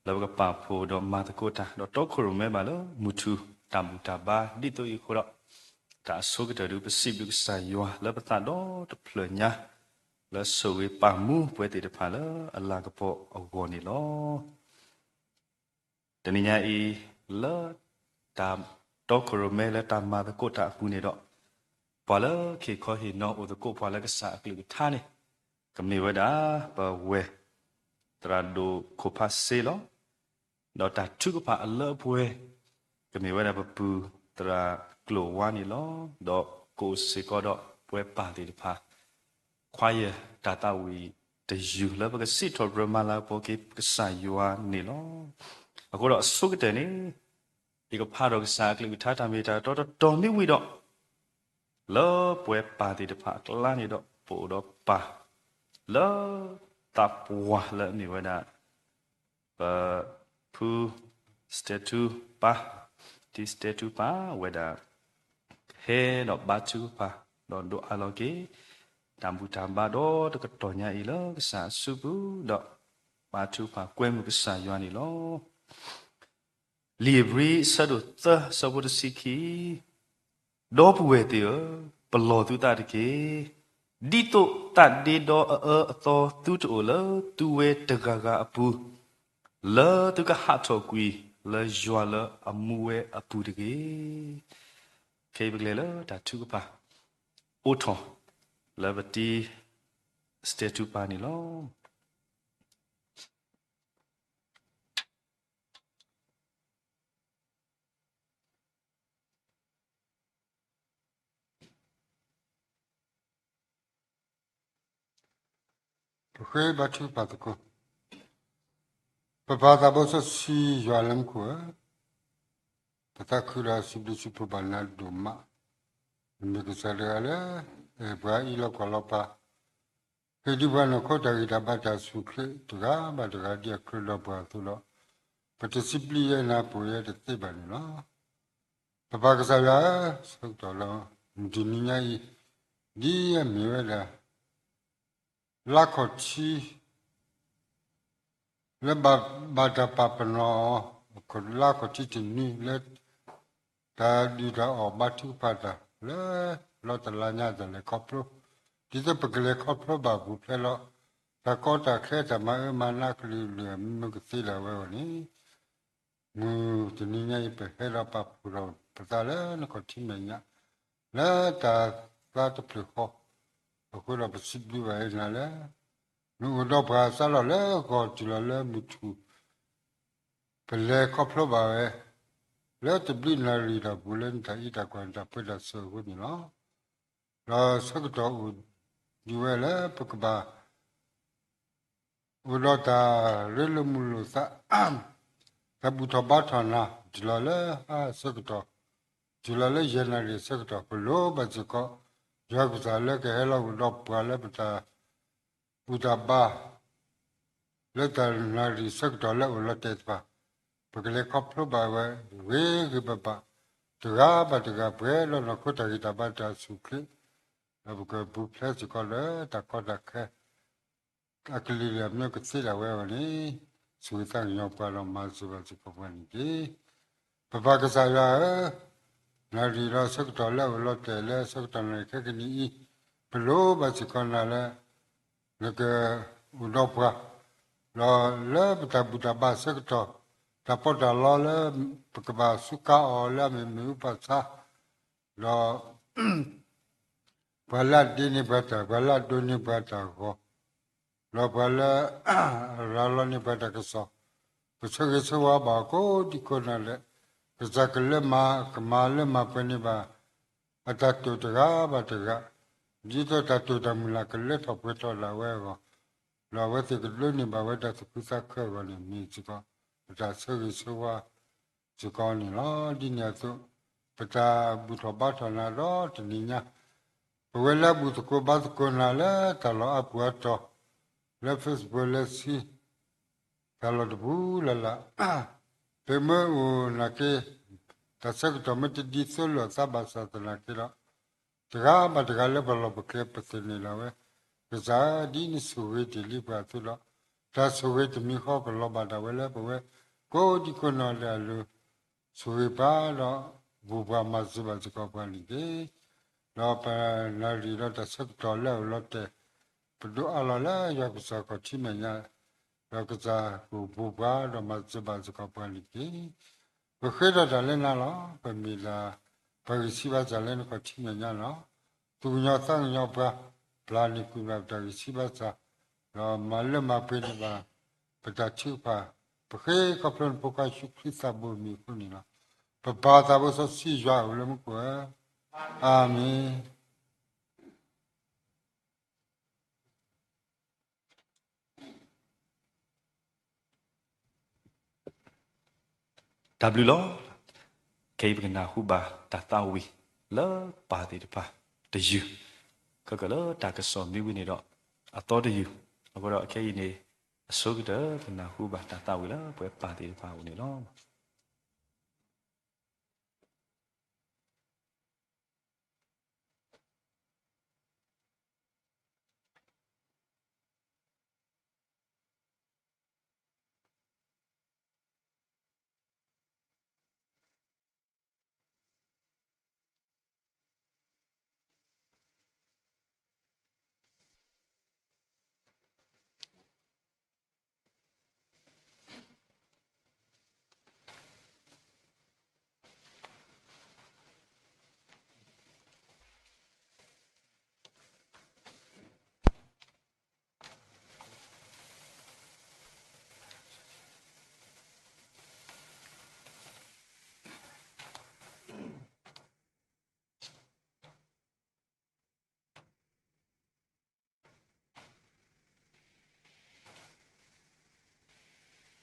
လၢပကပာ်ဖှိၣ်ဒီးမၤသကိးတၢ် ဒီးတီခိၣ်ရိၣ်မဲဘၣ်လၢမုၢ်ထူၣ် တၢ်ဘူၣ်တၢ်ဘါ ဒ်သိးအံၤအဃိဒီး တၢ်အဆိကတၢၢ်ဒုး ပစံးဘျုးကစၢ်ယွၤလၢပသးဒီတဖျၢၣ်ညါ လၢဆိၣ်ဂ့ၤပာ်မူပဝဲသ့ၣ်တဖၣ်လၢအလၤကပီၤအဂီၢ်န့ၣ်လီၤ. တနံၤညါအံၤ လၢတၢ်တီခိၣ်ရိၣ်မဲလၢတၢ်မၤသကိးတၢ်အပူၤန့ၣ်ဒီး ပှၤလၢက့ၤခီဟ့ၣ်နီၤအိၣ်သကိးပှၤလၢကစၢ်အကလုၢ်ကထါန့ၣ် ကမ့ၢ်ဝဲဒၣ် ပဝဲၢ်သရၣ်ဒိၣ်ခိၣ်ဖးစ့လီၤ. ဒီးတၢ်ထုကဖၣ်အလၢအပှဲၤ ကမ့ၢ်ဝဲဒၣ်ပပုၢ်သရၣ်ကျိၣ်ဝါန့ၣ်လီၤ. ဒီးကအိၣ်စ့ၢ်ကီးဒီးပဝဲပၢ်သ့ၣ်တဖၣ် choir တၢ်သးဝံၣ်တယုၢ် လၢပကစံးထီၣ်ပတြၢၤမၤလၤကပီၤက့ၤကစၢ်ယွၤန့ၣ်လီၤ. အဃိဒီးအဆိကတၢၢ်န့ၣ် ယကဖးဒီးကစၢ်အကလုၢ်ကထါတၢ်မ့ၢ်တၢ်တီတီတီမ့ၢ်ဝံၤဒီး လၢပဝဲပၢ်သ့ၣ်တဖၣ်အကျါန့ၣ်ဒီး ပအိၣ်ဒီးပၢ် လၢသးပှၢ်လၢအမ့ၢ်ဝဲဒၣ် ပဖု စတဲထူပၢ်, ထံစတဲထူပၢ်ဝဲဒၣ် ဟဲဒီးဘါထုကဖၣ် ဒီးဒိးအးလီၤက့ၤ တၢ်ဘူၣ်တၢ်ဘါဒီးတကတီၢ်ညါအံၤလၢကစၢ်အစုပူၤ ဒီးဘါထုကဖၣ်ကွဲမုာ်ကစၢ်ယွၤန့ၣ်လီၤ. လံာ်ဧ့ၤဘြံၤ အဆၢဒိၣ်သၢ အဆၢဖိတဆံခံ, ဒီပုၢ်ဝဲၢ်သ့ၣ်ဧၢ, ပလီၢ်သုသးတက့ၢ်. ဒ်သိးသးဒ့ဒီအအၢအသီသုတအိၣ်လၢသုဝဲတဂၤဂၤအပူၤ, လၢသုကဟးထီၣ်ကွံာ်လၢယွၤလၢအမူဝဲအပူၤတဂ့ၤ. ခဲအံၤပကလဲၤလၢတၢ်ထုကဖၣ် အိးထီၣ် လၢပတံၤ စတဲထူပၢ်န့ၣ်လီၤ. ပဃ့ဘါထုကဖၣ်သကိး. ပပၢ်သးဘိစီဆှံယွၤလၢမူခိၣ်ဧၢ, ပသးခုဒီးစံးဘျုးစံးဖှိၣ်ဘၣ်နၤဒိၣ်မး, နမ့ၢ်ကစၢ်တဂၤလၢ အဲၣ်ပှၤအံးလီၤကွၢ်လီၤပှၤ, ဟ့ၣ်ဒုးပှၤနီၢ်ခိတၢ်ဂံၢ်တၢ်ဘါတၢ်ဆူၣ်ချ့ တဂၤဘၣ်တဂၤဒ်အကြၢးဒီးပှၤအသိးဒီး, ပတစံးဘျုးယဲနၤပှဲၤယဲတသ့ဘၣ်န့ၣ်လီၤ. ပပၢ်ကစၢ်ယွၤဧၢ, ဆၢကတီၢ်လၢ မုၢ်တနံၤညါအံၤ ဒ်အမ့ၢ်ဝဲဒၣ် လါခီၣ်ထံး လၢဘၣ်တၢ်ပာ်ပနီၣ်အီၤ လါခီၣ်ထံးတနွံလၢ တၢ်ဒုၣ်တၢ်အီၣ်ဘါထုကဖၣ်တၢ်လၢ လီတလါညါတၢ်လဲၤခီဖျိ, ဒ်သိးပကလဲၤခီဖျိဘၣ်ပူၤဖျဲးလီၤ တၢ်ကီတၢ်ခဲတၢ်မၤအၢမၤနး ကလုာ်ကလုာ်မ့ၢ်ကသ့ဒၣ်ဝဲအဂီၢ်န့ၣ် မုၢ်တနံၤညါအံၤ ပဟဲဒီးပာ်ဖှိၣ်ဒီးပသးလၢနခီၣ်ထံးမဲာ်ညါ လၢတၢ်သးတဖျၢၣ်ဃီ အဃိဒီးပစံးဘျုးဘၣ်နၤလၢ နအိၣ်ဒီးပှၤစးထီၣ်လၢဂီၤတုၤလီၤလၢမုၢ်ထူၣ် ပလဲၤခီဖျိဘၣ်ဝဲ လၢတဘျုးနၣ်ရံၣ်တၢ်ပူၤလၢနတၢ်အံးတၢ်ကွၢ်နတၢ်ပၢတၢ်ဆှၢအဃိန့ၣ်လီၤ. ဒီးဆၢကတီၢ်အိၣ်ဒံးဝဲလၢပကဘၣ် အိၣ်ဒီးတၢ်ရ့လိာ်မုာ်လိာ်သး တၢ်ဘူၣ်ထီၣ်ဘါထီၣ်နၤ တုၤလီၤလၢဟါဆၢကတီၢ် တုၤလီၤလၢယဲၢ်နၣ်ရံၣ်အဆၢကတီၢ် ပလိၣ်ဘၣ်စ့ၢ်ကီး ယွၤကစၢ်လၢကဟဲလီၤအိၣ်ဒီးပှၤလၢပတၢ်ဘူၣ်တၢ်ဘါ လၢတၢ်နၣ်ရံၣ်ဆၢကတီၢ်လၢအိၣ်လီၤတဲာ်တဖၣ် ပကလဲၤခီဖျိဘၣ်ဝဲ ဂ့ၤဂ့ၤဘၣ်ဘၣ် တဂၤဘၣ်တဂၤ ပှဲၤဒီးနီၢ်ခိတၢ်ဂံၢ်တၢ်ဘါတၢ်ဆူၣ်ချ့ ဒီးပကပူၤဖျဲးစ့ၢ်ကီးလၢတၢ်ကီတၢ်ခဲ အကလုာ်လၢအမ့ၢ်ကသ့ဒၣ်ဝဲအဂီၢ်န့ၣ် ဆိၣ်ဂ့ၤသးကညီၤပှၤဒီးမၤစၢၤဘၣ်စ့ၢ်ကီးပှၤန့ၣ်တက့ၢ်. ပပၢ်ကစၢ်ယွၤဧၢ, နၣ်ရံၣ်ဒီးဆၢကတီၢ်လၢအိၣ်လီၤတဲာ်လၢဆၢကတီၢ်နၣ်ရံၣ်ခဲကနံၣ်အံၤ ပလိၣ်ဘၣ်စ့ၢ်ကီးနၤလၢ နကအိၣ်ဒီးပှၤ ဒီးလၢပတၢ်ဘူၣ်တၢ်ဘါဆၢကတီၢ် တၢ်ပီးတၢ်လီလၢ ပကဘၣ်စူးကါအီၤလၢအမ့ၢ်မ့ၣ်အူပာ်ဆါ ဒီး ပှၤလၢအဒ့န့ၢ်ပှၤတၢ် ပှၤလၢအဒိးန့ၢ်ပှၤတၢ်အဂီၢ်, ဒီးပှၤလၢ အရၤလီၤန့ၢ်ပှၤတၢ်ကစီၣ်, ပဆၢဂ့ၤဆၢဝါဘၣ်အီၤကိးဒံကိးနၤဒဲး, ကစၢ်ကလၢမၤ ကမၤလၢမၤပှဲၤန့ၢ်ဘၣ် အတၢ်တိာ်တဂၤဘၣ်တဂၤ, ဒ်သိးတၢ်တိာ်တၢ်မုၢ်လၢ်ကလၢထီၣ်ပှဲၤထီၣ်ဒၣ်ဝဲအဂီၢ်, ဒီးအဝဲသ့ၣ်ကဒိးန့ၢ်ဘၣ်ဝဲတၢ်သူၣ်ခုသးခုအဂီၢ်န့ၣ် မ့ၢ်စ့ၢ်ကီး ပတၢ်ဆၢဂ့ၤဆၢဝါ စ့ၢ်ကီးန့ၣ်လီၤ. ဒ်န့ၣ်အသိး ပတၢ်ဘူၣ်ထီၣ်ဘါထီၣ်နၤဒီးတနံၤညါ, ပဝဲလၢအဘူၣ်သကိးဘါသကိးနၤလၢတၢ်လီၢ်အါပူၤအါတီၤ, လၢ Facebook လၢဆံ သးလီၤတပူၤလၢ်လၢ်, ပမ့ၢ်အိၣ်နာ်က့, တၢ်ဆၢကတီၢ်မ့ၢ်တဒ်သိးလိာ်အသးဘၣ်ဆၣ်သနာ်က့ဒီး, တဂၤဘၣ်တဂၤလၢပလီၢ်ပကျဲပသန့ၤလီၤဝဲ, ကစၢ်ဒ်နဆိၣ်ဂ့ၤတ့ၢ်လံပှၤအသိးဒီး, တၢ်ဆိၣ်ဂ့ၤတမံၤဃီကလီၤဘၣ်ဒၣ်ဝဲလၢပဝဲ, ကိးဒံကိးနီၢ်ဒဲးအလိၤ, ဆိၣ်ဂ့ၤပှၤဒီး, ဘူးပှၤမၤစၢၤဘၣ်စ့ၢ်ကီးပှၤန့ၣ်တက့ၢ်. ဒီးပနၢ်ရံၣ်ဒီးတၢ်ဆၢကတီၢ်လၢအအိၣ်လီၤတဲာ်, ပဒိးအးလီၤလၢယွၤကစၢ်ခီၣ်ထံးမဲာ်ညါ, ဒီးကစၢ်ကအိၣ်ဘူးပှၤဒီးမၤစၢၤဘၣ်စ့ၢ်ကီးပှၤန့ၣ်တက့ၢ်. ပဃ့ဒီးတၢ်လၢနၤလီၤ. ပမ့ၢ်ဒၣ်ပှၤဂံၢ်ဆံးဘါစၢ်လၢနခီၣ်ထံးမဲာ်ညါလီၤ. သူၣ်ကညီၤသးကညီၤပှၤ, ပျၢ်န့ၢ်ကွံာ်ဘၣ်ပတၢ်ဂံၢ်ဆံးဘါစၢ်, ဒီးမၤလၢမၤပှဲၤန့ၢ်ဘၣ်ပတၢ်ထုကဖၣ်, ပဃ့ခီဖျိနဖိခွါယ့ၣ်ၡူးခရံာ်သးဘိမံၤအဃိန့ၣ်လီၤ. ပပၢ်သးဘိစီဆှံယွၤအိၣ်လၢမူခိၣ်ဧၢ, အၤမ့ၣ်. တၢ်ဘျုးလီၤ. ခဲအံၤပကနၢ်ဟူဘၣ်တၢ်သးဝံၣ်လၢပၢ်သ့ၣ်တဖၣ်တယုၢ်, ခဲကလၢတၢ်ကစီၣ်မ့ၢ်ဝံၤန့ၣ်ဒီးအသီတယုၢ်, အဃိဒီးခဲအံၤန့ၣ် အဆိကတၢၢ်ပနၢ်ဟူဘၣ်တၢ်သးဝံၣ်လၢပဝဲပၢ်သ့ၣ်တဖၣ်အအိၣ်န့ၣ်လီၤ.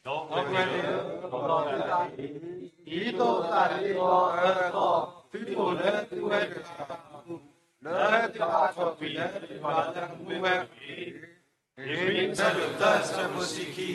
Dawgwele, dawgwele, ဒ်သိးသးတ့လီၤအၢအသိး, သုအိၣ်လၢသုဝဲတဂၤအပူၤ, လၢတၢ်အထီၣ်ကွံာ်လၢတၢ်လၢမူဝဲအပူၤ, ဧ့ၤဘြံၤ ဆၢဒိၣ်သၢ ဆၢဖိဆံခံ.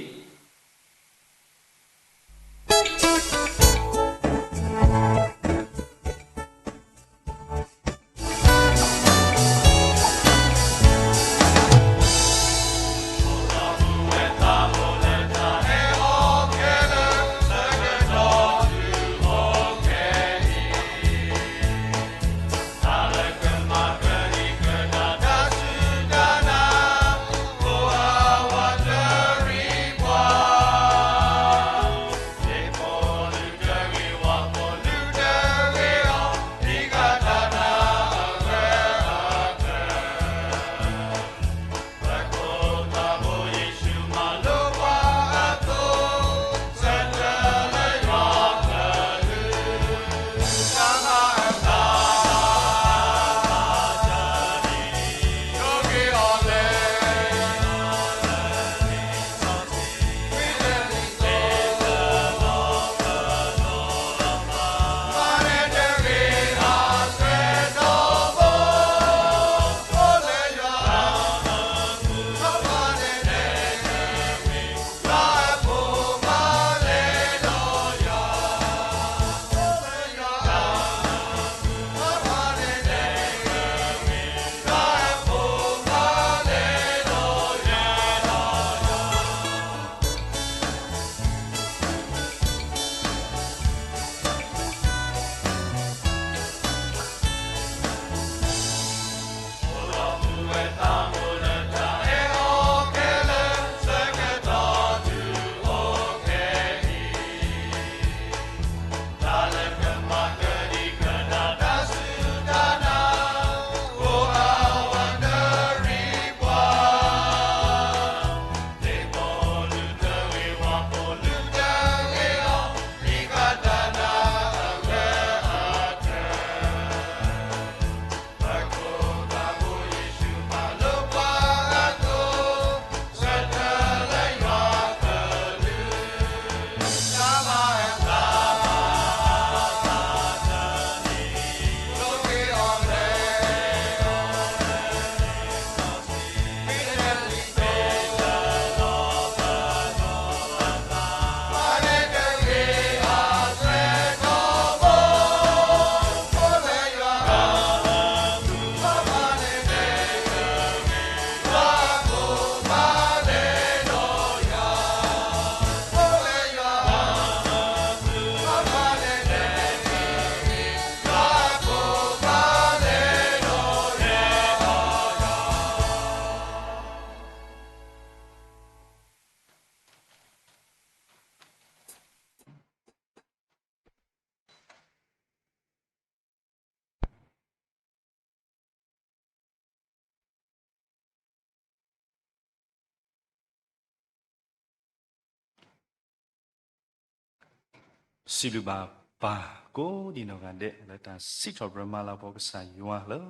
စံးဘျုးဘၣ်ပၢ်ကိးဒံနီၢ်ဂၤဒဲး လၢတၢ်စံးထီၣ်ပတြၢၤမၤလၤကပီၤကစၢ်ယွၤလၢ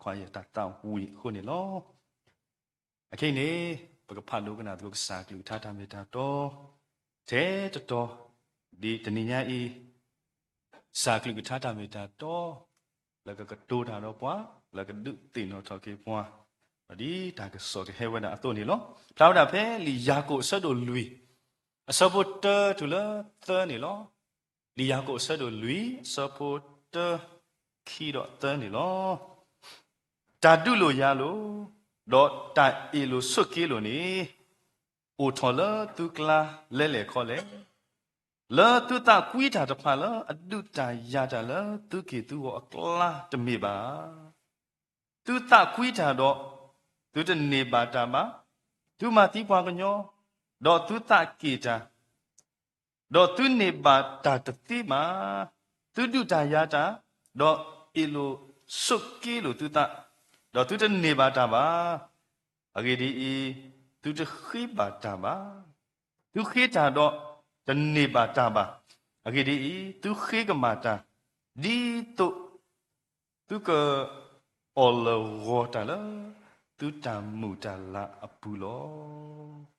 ခွါယတၢ်သးဝံၣ်အဃိန့ၣ်လီၤ. အခဲအံၤန့ၣ် ပကဖးဒိကနၣ်သကိးကစၢ်ကလုၢ်ကထါတၢ်မ့ၢ်တၢ်တီ ထဲတတီၤ ဒ်တနံၤညါအံၤ ကစၢ်ကလုၢ်ကထါတၢ်မ့ၢ်တၢ်တီ လၢကကတိၤတၢ်ဒီးပှၤ လၢကဒုးသ့ၣ်နီၣ်ထီၣ်က့ၤပှၤ ဒ်တၢ်ကစီၣ်ကဟဲဝဲဒၣ်အသိးန့ၣ်လီၤ. ဖျါဝဲဒၣ်ဖဲလံာ်ယၤကိာ်အဆၢဒိၣ်လွံၢ် အဆၢဖိတၢတုၤလၢသၢန့ၣ်လီၤ. လံာ်ယၤကိာ်အဆၢဒိၣ်လွံၢ် အဆၢဖိတၢ ခံဒီးသၢန့ၣ်လီၤ. တၢ်ဒုးလိာ်ယၤလိာ် ဒီးတၢ်အ့ၣ်လိာ်ဆိးက့လိာ်န့ၣ် အိၣ်ထီၣ်လၢသုကျါလဲလဲၣ်ခီလဲၣ်, လၢသုသးကွံတၢ်တဖၣ်လၢအဒုးတၢ်ယၤတၢ်လၢသုက့ၢ်သုဂီၤအကျါတမ့ၢ်ဘၣ်. သုသးကွံတၢ်ဒီး သုတန့ၢ်ဘၣ်တၢ်ဘၣ်. သုမၤသံပှၤကညီ ဒီးသုသးက့ၢ်တၢ် ဒီးသုန့ၢ်ဘၣ်တၢ်တသ့ဘၣ်. သုဒုးတၢ်ယၤတၢ်, ဒီးအ့ၣ်လိာ်ဆိးက့လိာ်သုသး, ဒီးသုတန့ၢ်ဘၣ်တၢ်ဘၣ်. အဂ့ၢ်ဒ်အံၤ, သုတဃ့ဘၣ်တၢ်ဘၣ်. သုဃ့တၢ်ဒီးတန့ၢ်ဘၣ်တၢ်ဘၣ်. အဂ့ၢ်ဒ်အံၤ, သုဃ့ကမၣ်တၢ်, ဒ်သိးသုကအီၣ်လၢာ်ဂီၤတၢ်လၢ သုတၢ်မုာ်တၢ်လၤအပူၤလီၤ.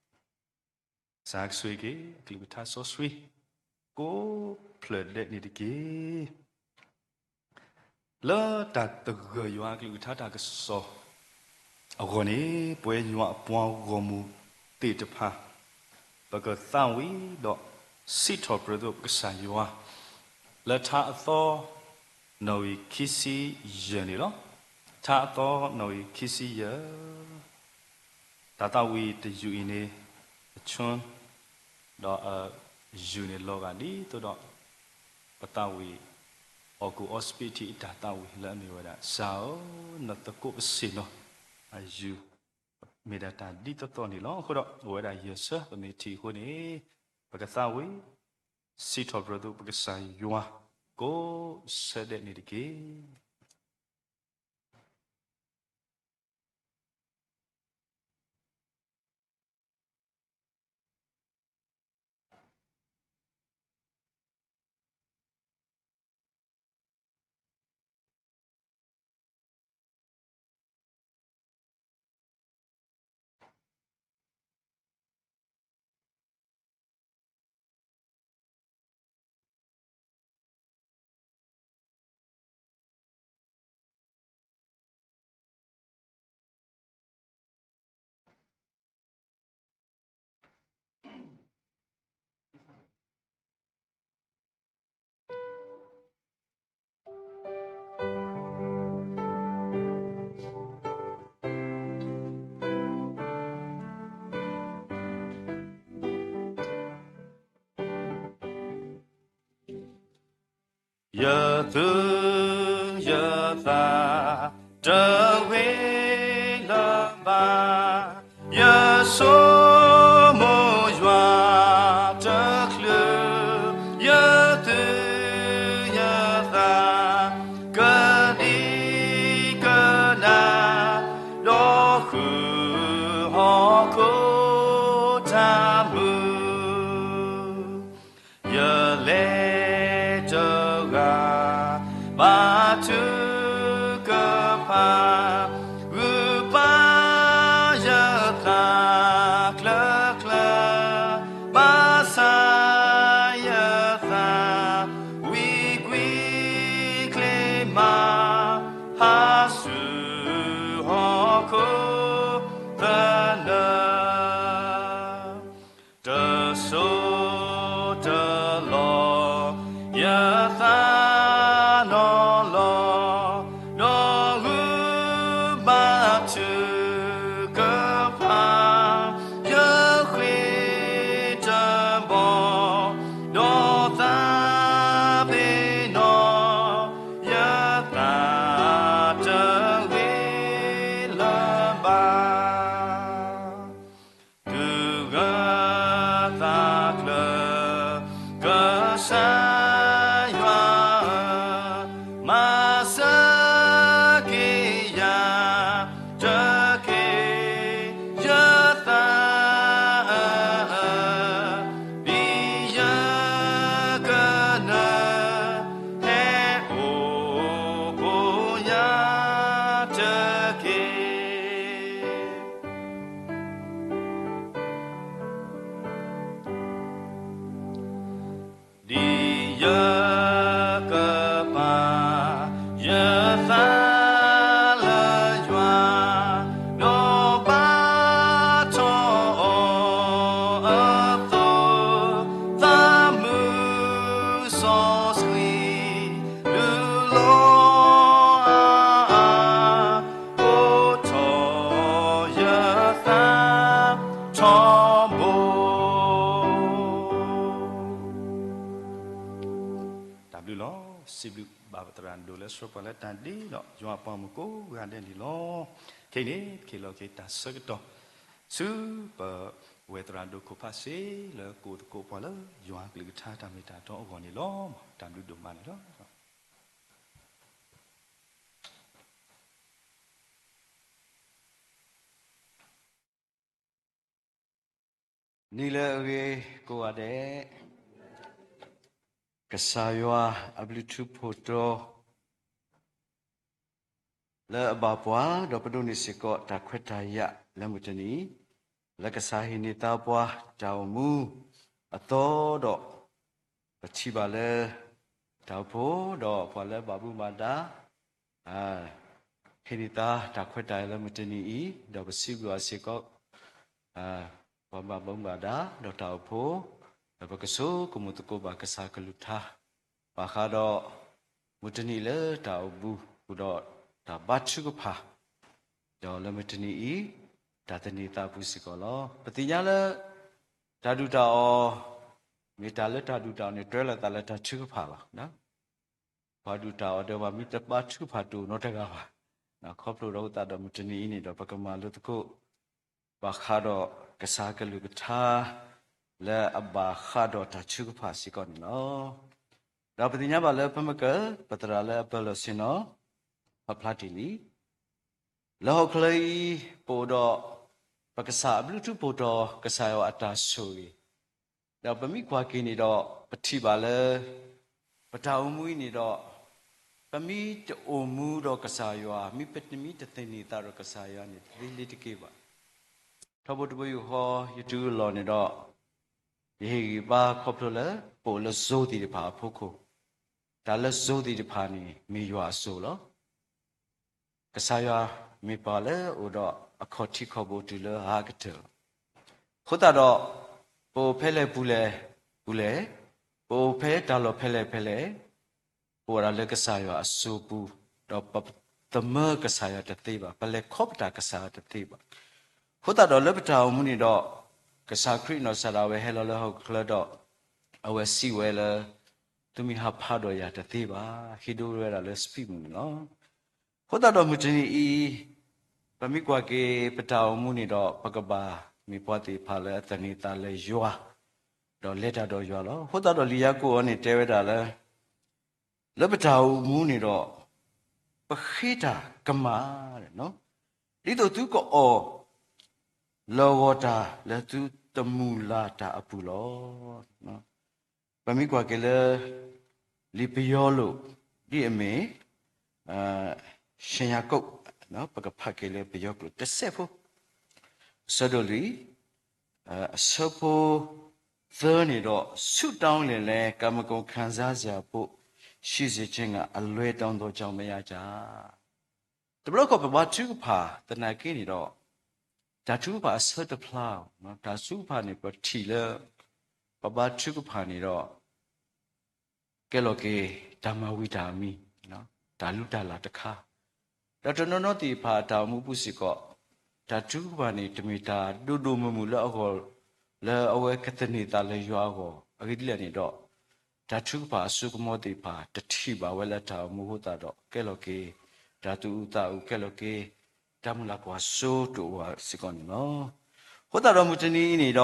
ကစၢ်ကဆိၣ်ဂ့ၤက့ၤ အကလုၢ်ကထါစီဆှံ ကိးဖျၢၣ်ဒဲးန့ၣ်တက့ၢ်. လၢတၢ်သဂၢၢ်ယွၤအကလုၢ်ကထါတၢ်ကစီၣ်အဂီၢ်န့ၣ် ပဝဲယွၤအပှၤဂီၢ်မုၢ်သ့ၣ်တဖၣ် ပကသးဝံၣ်ဒီးစံးထီၣ်ပတြၢၤသကိးပကစၢ်ယွၤ လၢထါအသီ နီၣ်ဂံၢ်ခံဆံယဲၢ်န့ၣ်လီၤ. ထါအသီနီၣ်ဂံၢ်ခံဆံယဲၢ် တၢ်သးဝံၣ်တယုၢ်အံၤန့ၣ် အဆၢ ဒီးအယုၢ်န့ၣ်လီၤဂာ် ဒ်သိးဒီး ပသးဝံၣ် အီၣ်ကူၣ်အီစပံးထံးအတၢ်သးဝံၣ်လၢအမ့ၢ်ဝဲဒၣ် ကစၢ်ဧၢ, နသကိးပစ့ၢ်နီၤ. အယုၢ် မ့ၢ်ဒၣ်တၢ်ဒ်သိးသိးန့ၣ်လီၤ. အဃိဒီး အိၣ်ဝဲဒၣ်ယဲၢ်ဆၢ ပမ့ၢ်ထံၣ်အဃိန့ၣ် ပကသးဝံၣ် စံးထီၣ်ပတြၢၤသကိးပကစၢ်ယွၤ ကိးဆၢဒဲးန့ၣ်တက့ၢ်. ယသူၣ်ယသး တဂ့ၤလၢၤဘၣ်, ယဆိကမိၣ်ယွၤတချုး, ယသူၣ်ယသး ကဒံကဒါ ဒီးဃုာ်ဟီၣ်ခိၣ်တၢ်မုာ် ယလဲၤတဂၤ ဘါထုကဖၣ် ဂုာ်ဘါယသးကျၢၤကျၢၤ, ဘၣ်ဆၣ်ယသးဝံကွံာ်ချ့မး ဟးဆူဟီၣ်ခိၣ်သနၢၣ် တစိၢ်တလီၢ် ယသးနီၢ်လီၢ် ဒီးဂုာ်ဘါထုကဖၣ် ယဃ့ၢ်တဘီ ဒီးသးပ့ၤနီၣ် ယသးတဂ့ၤလၢၤဘၣ်. သုဂၢၢ်သးကျၢၤ ကစၢ်ယွၤဧၢ, မၤစၢၤက့ၤယၤတက့ၢ်, ယသးဧၢ, ဒ်ယက ထီဘိ တၢ်ဘျုးလီၤ. စံးဘျုးဘၣ်ပသရၣ်ဒိၣ်လၢဆှၢပှၤလၢတၢ်ဒ့ဒီး ယွၤအပှၤမုၣ်ကိးဂၤဒဲးန့ၣ်လီၤ. ခဲအံၤန့ၣ် ပကဟ့ၣ်လီၤက့ၤတၢ်ဆၢကတီၢ် ဆူပဝဲသရၣ်ဒိၣ်ခိၣ်ဖးစ့လၢကိးသကိးပှၤလၢ ယွၤအကလုၢ်ကထါတၢ်မ့ၢ်တၢ်တီအဂီၢ်န့ၣ်လီၤ. တၢ်ဘျုးဒိၣ်မးန့ၣ်လီၤ. နံၤလၢအဂ့ၤကိးဂၤဒဲး, ကစၢ်ယွၤအဘျုးထူဖိးတီၤ လၢအဘၣ်ပှၤ ဒီးပဒိးန့ၢ်စ့ၢ်ကီးတၢ်ခွဲးတၢ်ယာ်လၢမုၢ်တနံၤအံၤ, လၢကစၢ်ဟ့ၣ်န့ၢ်သါပှၤတၢ်အိၣ်မူအသီဒီး ပထံၣ်ဘၣ်လၢ တၢ်အိၣ်ဖှိၣ်ဒီးပှၤလၢဘၣ်မူဘၣ်ဒါ ဟ့ၣ်န့ၢ်သါတၢ်ခွဲးတၢ်ယာ်လၢမုၢ်တနံၤအံၤ, ဒီးပစံးဘျုးအီၤစ့ၢ်ကီး ပှၤဘၣ်မူဘၣ်ဒါ ဒီးတၢ်အိၣ်ဖှိၣ်, ဒီးပကဆိကမိၣ်သကိးဘၣ်ကစၢ်ကလုၢ်ကထါ ဘၣ်ဃးဒီး မုၢ်တနံၤလၢတၢ်အိၣ်မူ ဃုာ်ဒီးတၢ်ဘါထုကဖၣ်, ဒီးလၢမုၢ်တနံၤအံၤ တၢ်သန့ၤသးပူၤစ့ၢ်ကီးလီၤ. ပသ့ၣ်ညါလၢ တၢ်ဒုၣ်တၢ်အီၣ် မ့ၢ်တၢ်လၢတၢ်ဒုၣ်တၢ်အီၣ်န့ၣ် တြၢလီၤသးလၢတၢ်ထုကဖၣ်လီၤ. ပှၤဒုၣ်တၢ်အီၣ်ဒီးပှၤမ့ၢ်တဘါထုကဖၣ်တအိၣ်နီတဂၤဘၣ်. ခီဖျိဒီးအဃိသတးဒီးမုၢ်တနံၤအံၤန့ၣ်ဒီး ပကမၤလိသကိး ဘၣ်ဃးဒီးကစၢ်ကလုၢ်ကထါ လၢအဘၣ်ဃးဒီးတၢ်ထုကဖၣ်စ့ၢ်ကီးန့ၣ်လီၤ. ဒီးပသ့ၣ်ညါဘၣ်လၢဖဲမ့ၢ်က ပသရၣ်လၢအပၢၢ်လီၢ်ဆ့ၣ်နီၤ ပာ်ဖျါတ့ၢ်လံ လၢဟီၣ်ခိၣ်ချၢအံၤ ပအိၣ်ဒီး ပကစၢ်အဘျုးထူဖိးတီၤ ကစၢ်ယွၤအတၢ်ဆိၣ်ဂ့ၤ, ဒီးပမ့ၢ်ကွၢ်က့ၤန့ၣ်ဒီး ပထံၣ်ဘၣ်လၢ ပတၢ်အိၣ်မူအံၤန့ၣ်ဒီး ပမ့ၢ်တအိၣ်မူဒီးကစၢ်ယွၤ မ့ၢ်ပမ့ၢ်တသန့ၤသးဒီးကစၢ်ယွၤန့ၣ် တသ့လၢၤတက့ၢ်ဘၣ်. ထီဘိတဘိယူၢ်ဃီ ယတုၤအလီၢ်န့ၣ်ဒီး ယဟ့ၣ်ဂံၢ်ဘါခီဖျိလၢ ပအိၣ်လၢစိၤသ့ၣ်တဖၣ်အဖီခိၣ်, တၢ်လၢစိၤသ့ၣ်တဖၣ်န့ၣ် မ့ၢ်ယွၤအစိၤလီၤ. ကစၢ်ယွၤမ့ၢ်ပှၤလၢအိၣ်ဒီးအခီၣ်ထံးခီၣ်ဘိတုၤလၢအဟးကတၢၢ်လီၤ. အဃိသတးဒီး ပအိၣ်ဖဲလဲၣ်ပူၤလဲၣ်, ပူၤလဲၣ်, ပအိၣ်ဖဲတၢ်လီၢ်ဖဲလဲၣ်ဖဲလဲၣ်, ပအိၣ်ဝဲဒၣ်လၢကစၢ်ယွၤအစိၤပူၤ, ဒီးပသမၢကစၢ်ယွၤတသ့ဘၣ်, ပလဲၤခီပတာ်ကစၢ်ယွၤတသ့ဘၣ်. အဃိသတးဒီးလၢပတၢ်အိၣ်မူန့ၣ်ဒီး ကစၢ်ခရံာ်နီၢ်ကစၢ်ဒၣ်ဝဲဟဲလီၤလၢဟီၣ်ခိၣ်ချၢဒီး အဝဲစံးဝဲလၢ သုမ့ၢ်ဟးဖးဒီးယၤတသ့ဘၣ်, ဟံးဒိဝဲဒၣ်လၢစပံးမုၢ်န့ၣ်လီၤ. အဃိသတးဒီးမုၢ်တနံၤအံၤ ပမ့ၢ်ကွၢ်က့ၤပတၢ်အိၣ်မူန့ၣ်ဒီး ပကဘၣ်မ့ၢ်ပှၤသ့ၣ်တဖၣ်လၢအသန့ၤသးလၢယွၤ, ဒီးလဲၤတၢ်ဒီးယွၤလီၤ. အဃိသတးဒီးလံာ်ယၤကိာ်အံၤန့ၣ်တဲဝဲဒၣ်လၢ လၢပတၢ်အိၣ်မူန့ၣ်ဒီး ပဃ့တၢ်ကမၣ်, ဒ်သိးသုကအီၣ်လၢဂီၤတၢ်လၢသုတမုၢ်လၢ်တၢ်အပူၤလီၤ. ပမ့ၢ်ကွၢ်က့ၤလၢ လံာ်ပယီၤလိာ် ဒ်အမ့ၢ် ရှယၤကိာ် ပကဖးက့ၤလၢပယီၤကျိာ်တစဲးဖိ အဆၢဒိၣ်လွံၢ် အဆၢဖိသၢန့ၣ်ဒီး ဆုတောင်းလျင်လည်း ကံမကုန်းခံစားစရာဖို့ ရှိစေခြင်းက အလွဲတောင်းသောကြောင့်မရကြ တဘျီခီၣ်ပဘါထုကဖၣ်သနာ်က့န့ၣ်ဒီး တၢ်ထုကဖၣ်အဆၢတဖျါ, တၢ်ထုကဖၣ်န့ၣ် ပထံၣ်လၢ ပဘါထုကဖၣ်န့ၣ်ဒီး ကဲလီၤက့ၤ တၢ်မၤဝံၤတၢ်မံၤ, တၢ်လုၢ်တၢ်လၢ်တခါ, ဒီးတနီၤနီၤသ့ၣ်တဖၣ်အတၢ်အိၣ်မူပူၤစ့ၢ်ကီး တၢ်ထုကဖၣ်န့ၣ် တမ့ၢ်တၢ်ဒိၣ်ဒိၣ်မုၢ်မုၢ်လၢအဂီၢ် လၢအဝဲကသန့ၤသးလၢယွၤအဂီၢ် အဂ့ၢ်ဒ်လဲၣ်န့ၣ်ဒီး တၢ်ထုကဖၣ်အစိကမီၤသ့ၣ်တဖၣ် တထံၣ်ဘၣ်ဝဲလၢတၢ်အိၣ်မူအဃိသတးဒီး ကဲလီၤက့ၤ တၢ်သူၣ်အုးသးအုး ကဲလီၤက့ၤ တၢ်မုၢ်လၢ်ကွၢ်စိတအိၣ်ဘၣ်စ့ၢ်ကီးန့ၣ်လီၤ. အဃိသတးဒီးမုၢ်တနံၤအံၤန့ၣ်ဒီး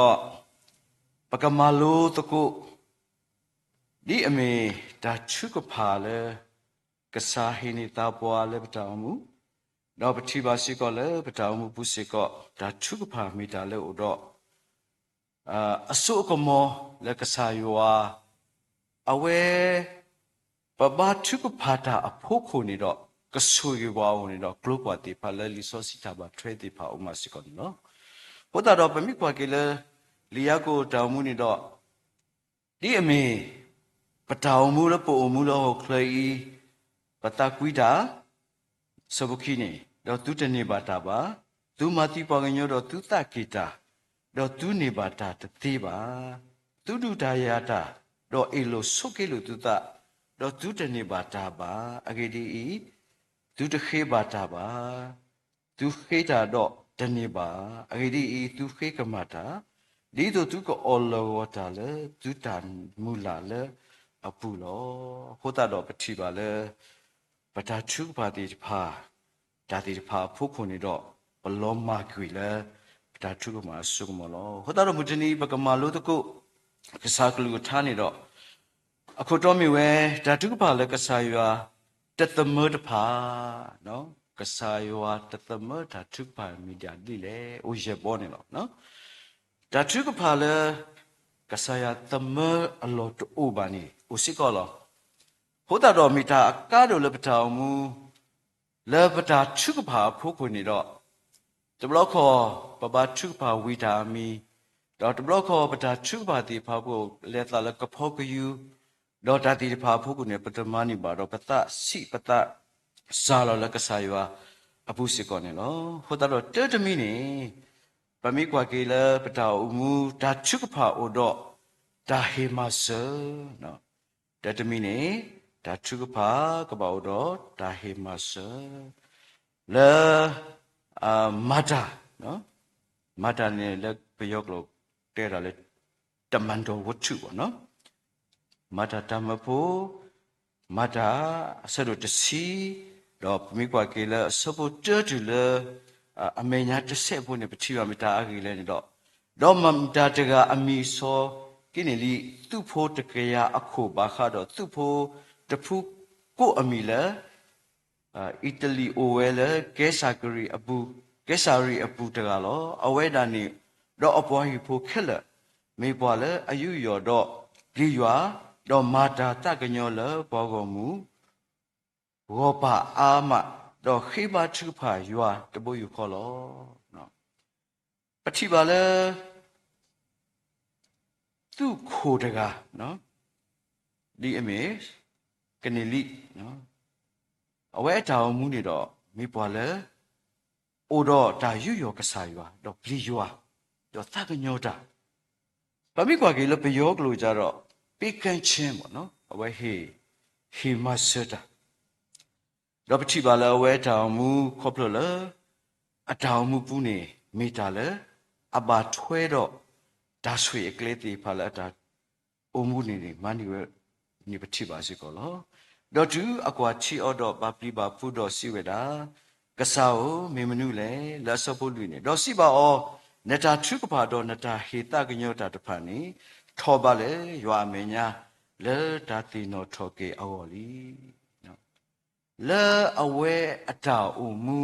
ပကမၤလိသကိး ဒ်အမ့ၢ်တၢ်ထုကဖၣ်လၢ ကစၢ်ဟ့ၣ်န့ၢ်သါပှၤလၢပတၢ်အိၣ်မူ, ဒီးပထံၣ်ဘၣ်စ့ၢ်ကီးလၢပတၢ်အိၣ်မူပူၤစ့ၢ်ကီး တၢ်ထုကဖၣ်မ့ၢ်တၢ်လၢအိၣ်ဒီး အစိအကမီၤလၢကစၢ်ယွၤ အဝဲ ပဘါထုကဖၣ်တၢ်အဖီခိၣ်န့ၣ်ဒီး ကဆိၣ်ဂ့ၤပှၤအဂီၢ်န့ၣ်ဒီး ကျိၤကွၢ်သ့ၣ်တဖၣ်လၢလံာ်စီဆှံတၢ်ဘၣ်ထွဲသ့ၣ်တဖၣ်အိၣ်မးစ့ၢ်ကီးန့ၣ်လီၤ. အဃိသတးဒီးပမ့ၢ်ကွၢ်က့ၤလၢ လံာ်ယၤကိာ်တၢ်အိၣ်မူန့ၣ်ဒီး ဒ်အမ့ၢ် ပတၢ်အိၣ်မူလၢပအိၣ်မူလၢဟီၣ်ခိၣ်ချၢအံၤ ပသးကွံတၢ်, ဆၢဖိခံန့ၣ်, ဒီးသုတန့ၢ်ဘၣ်တၢ်ဘၣ်. သုမၤသံပှၤကညီဒီးသုသးက့ၣ်တၢ်, ဒီးသုန့ၢ်ဘၣ်တၢ်တသ့ဘၣ်. သုဒုးတၢ်ယၤတၢ်, ဒီးအ့ၣ်လိာ်ဆိးက့လိာ်သုသး, ဒီးသုတန့ၢ်ဘၣ်တၢ်ဘၣ်. အဂ့ၢ်ဒ်အံၤ, သုတဃ့ဘၣ်တၢ်ဘၣ်. သုဃ့တၢ်ဒီး တန့ၢ်ဘၣ်. အဂ့ၢ်ဒ်အံၤ, သုဃ့ကမၣ်တၢ်, ဒ်သိးသုကအီၣ်လီၤဂီၤတၢ်လၢသုတၢ်မုၢ်လၢ်လၢအပူၤလီၤ. အဃိသတးဒီးပထံၣ်ဘၣ်လၢ ပတၢ်ထုကဖၣ်သ့ၣ်တဖၣ်, တၢ်သ့ၣ်တဖၣ်အဖီခိၣ်န့ၣ်ဒီး ပလီၤမၢ်ကွံာ်လၢ ပတၢ်ထုကဖၣ်အစိကမီၤလီၤ. အဃိသတးဒီးမုၢ်တနံၤအံၤ ပကမၤလိသကိး ကစၢ်ကလုၢ်ကထါန့ၣ်ဒီး အခိၣ်တီမ့ၢ်ဝဲ တၢ်ထုကဖၣ်လၢကစၢ်ယွၤတသမၢတဖၣ်, ကစၢ်ယွၤတသမၢတၢ်ထုကဖၣ်မ့ၢ်ဒ်လဲၣ်, အိၣ်ယဲၢ်ဘီန့ၣ်လီၤ. တၢ်ထုကဖၣ်လၢ ကစၢ်ယွၤသမၢအလီၢ်တအိၣ်ဘၣ်န့ၣ် အိၣ်စ့ၢ်ကီးလီၤ. အဃိသတးဒီးမ့ၢ်တၢ်အကါဒိၣ်လၢပတၢ်အိၣ်မူ လၢပတၢ်ထုကဖၣ်အဖီခိၣ်န့ၣ်ဒီး တဘျီခီ ပဘၣ်ထုကဖၣ်ဝံၤတၢ်အမံၤ, ဒီးတဘျီခီပတၢ်ထုကဖၣ်သ့ၣ်တဖၣ်အဖီခိၣ် လဲၤသးလၢကဖီကယူၤ, ဒီးတၢ်သ့ၣ်တဖၣ်အဖီခိၣ်န့ၣ် ပတမၤန့ၢ်ဘၣ်ဒီး ပသးဆံးပသးစၢ်လီၤလၢကစၢ်ယွၤအပူၤစ့ၢ်ကီးန့ၣ်လီၤ. အဃိသတးဒီးတၢတမံၤန့ၣ် ပမ့ၢ်ကွၢ်က့ၤလၢပတၢ်အိၣ်မူ တၢ်ထုကဖၣ်အိၣ်ဒီးတၢ်ဟ့ၣ်မၤစၢၤ တၢတမံၤန့ၣ် တၢ်ထုကဖၣ်ကဘၣ်အိၣ်ဒီးတၢ်ဟ့ၣ်မၤစၢၤ လၢ မၤတၢ်, မၤတၢ်န့ၣ်လၢပယီၤကျိာ်တဲတၢ်လၢ တမၤဒီးဝတ္ထု မၤတၢ်တၢ်မၢဖိ, မၤတၢ်အဆၢဒိၣ်တဆံ, ဒီးပမ့ၢ်ကွၢ်က့ၤလၢအဆၢဖိတၢတုၤလၢ အမဲာ်ညါတစဲးဖိန့ၣ် ပထံၣ်ဘၣ်မ့ၢ်တၢ်အဂ့ၢ်လဲၣ်န့ၣ်ဒီး, ဒီးမၤတၢ်တဂၤအမံၤစီၤက့န့ၣ်လံ, သုးဖိတကယၤအခိၣ်ဘၣ်ဃးဒီးသုးဖိတဖုကိးအမံၤလၢ အံၣ်တလံၣ်အိၣ်ဝဲလၢ ကဲစၤရံးအပူၤတဂၤလီၤ. အဝဲဒၣ်န့ၣ် ဒီးအပှၤဟံၣ်ဖိခဲလၢာ် မ့ၢ်ပှၤလၢအယူးယီၣ်ဒီးပျံၤယွၤ, ဒီးမၤတၢ်သးကညီၤလၢပှၤဂီၢ်မုၢ် ဂီၢ်ပၢ်အါမး, ဒီးဃ့ဘါထုကဖၣ်ယွၤတဘိယူၢ်ဃီလီၤ. ပထံၣ်ဘၣ်လၢ သုးခိၣ်တဂၤ ဒ်အမ့ၢ် ကန့ၢ်လံ, အဝဲအတၢ်အိၣ်မူန့ၣ်ဒီး မ့ၢ်ပှၤလၢ အိၣ်ဒီးတၢ်ယူးယီၣ်ကစၢ်ယွၤ ဒီးပျံၤယွၤ ဒီးသးကညီၤတၢ်, ပမ့ၢ်ကွၢ်က့ၤလၢပယီၤကျိာ်ကဒီး ပေးကမ်းခြင်း အဝဲ ဟ့ၣ်မၤစၢၤတၢ် ဒီးပထံၣ်ဘၣ်လၢအဝဲအတၢ်အိၣ်မူခီဖျိလၢ အတၢ်အိၣ်မူပူၤန့ၣ် မ့ၢ်တၢ်လၢ အဘၣ်ထွဲဒီး တၢ်ဆိၣ်ဂ့ၤအကျဲသ့ၣ်တဖၣ်လၢအတၢ်အိၣ်မူန့ၣ်န့ၣ် မၤန့ၢ်ဝဲန့ၣ်ပထံၣ်ဘၣ်စ့ၢ်ကီးလီၤ. ဒီးတုၤအကွၢ်ထံအီၤဒီးဘၣ်ပျံၤဘၣ်ဖုးဒီးစံးဝဲဒၣ်, ကစၢ်ဧၢ, မ့ၢ်မနုၤလဲၣ်. လၢအဆၢဖိလွံၢ်န့ၣ်, ဒီးစံးဘၣ်အီၤ, နတၢ်ထုကဖၣ်ဒီးနတၢ်ဟ့ၣ်သးကညီၤတၢ်တဖၣ်န့ၣ် ထီၣ်ဘးလၢယွၤအမဲာ်ညါ လၢတၢ်သ့ၣ်နီၣ်ထီၣ်က့ၤအဂီၢ်လံ. လၢအဝဲအတၢ်အိၣ်မူ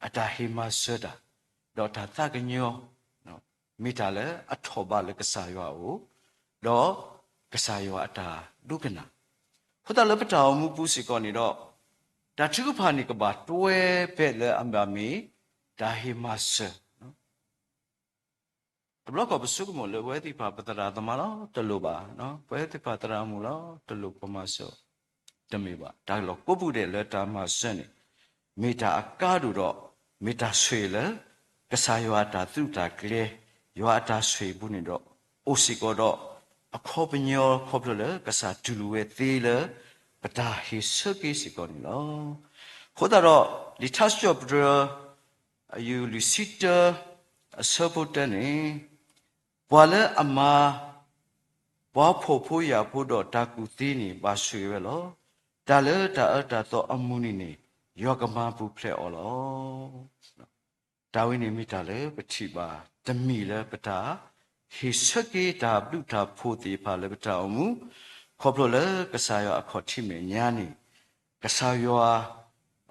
အတၢ်ဟ့ၣ်မၤစၢၤတၢ်, ဒီးတၢ်သးကညီၤ မ့ၢ်တၢ်လၢအထီၣ်ဘးလၢကစၢ်ယွၤအအိၣ်, ဒီးကစၢ်ယွၤအတၢ်ဒိကနၣ်, အဃိသတးလၢပတၢ်အိၣ်မူပူၤစ့ၢ်ကီးန့ၣ်ဒီး, တၢ်ထုကဖၣ်န့ၣ်ကဘၣ်တွဲဖဲလၢအဘၣ်မ့ၢ် တၢ်ဟ့ၣ်မၤစၢၤ တဘျီခီပဆိကမိၣ်လၢ ပဝဲသ့ၣ်တဖၣ်ပသရၣ်သမါလီၤ တလိၣ်ဘၣ်, ပဝဲသ့ၣ်တဖၣ်သရၣ်မုၣ်လီၤ တလိၣ်ပမၤစၢၤ, တမ့ၢ်ဘၣ်. တၢ်လီၢ်ကိးပူၤဒဲးလၢတၢ်မၤစၢၤန့ၣ် မ့ၢ်တၢ်အကါဒိၣ်ဒီး မ့ၢ်တၢ်ဆိၣ်ဂ့ၤလၢ ကစၢ်ယွၤအတၢ်သုးတၢ်ကျဲၤ, ယွၤအတၢ်ဆိၣ်ဂ့ၤပူၤန့ၣ်ဒီး အိၣ်စ့ၢ်ကီးဒီး အခီပညီခီဖျိလၢ ကစၢ်တူၢ်လိာ်ဝဲသ့လၢ ပတၢ်ဟ့ၣ်ဆၢက့ၤစ့ၢ်ကီးန့ၣ်လီၤ. အဃိသတးဒီး လံာ်ထါစံးထီၣ်ပတြၢၤ အယူၢ်လွံၢ်ဆံတၢ အဆၢဖိတၢန့ၣ်, ပှၤလၢအမၤ ပှၤဖှီၣ်ဖိယာ်ဖိဒီးတၢ်ကူၣ်သ့န့ၣ် ဘၣ်ဆိၣ်ဂ့ၤဝဲလီၤ. တၢ်လၢတၢ်အၢတၢ်သီအမုၢ်နံၤန့ၣ် ယွၤကမၤပူၤဖျဲးအီၤလီၤ. တၢ်ဝဲန့ၣ်မ့ၢ်တၢ်လၢပထံၣ်ဘၣ်တမံၤလၢပတၢ် ဟ့ၣ်ဆၢက့ၤတၢ်ဘျုးတၢ်ဖှိၣ်သ့ၣ်တဖၣ်လၢပတၢ်အိၣ်မူ, ခီဖျိလၢကစၢ်ယွၤအခီၣ်ထံးမဲာ်ညါန့ၣ်, ကစၢ်ယွၤ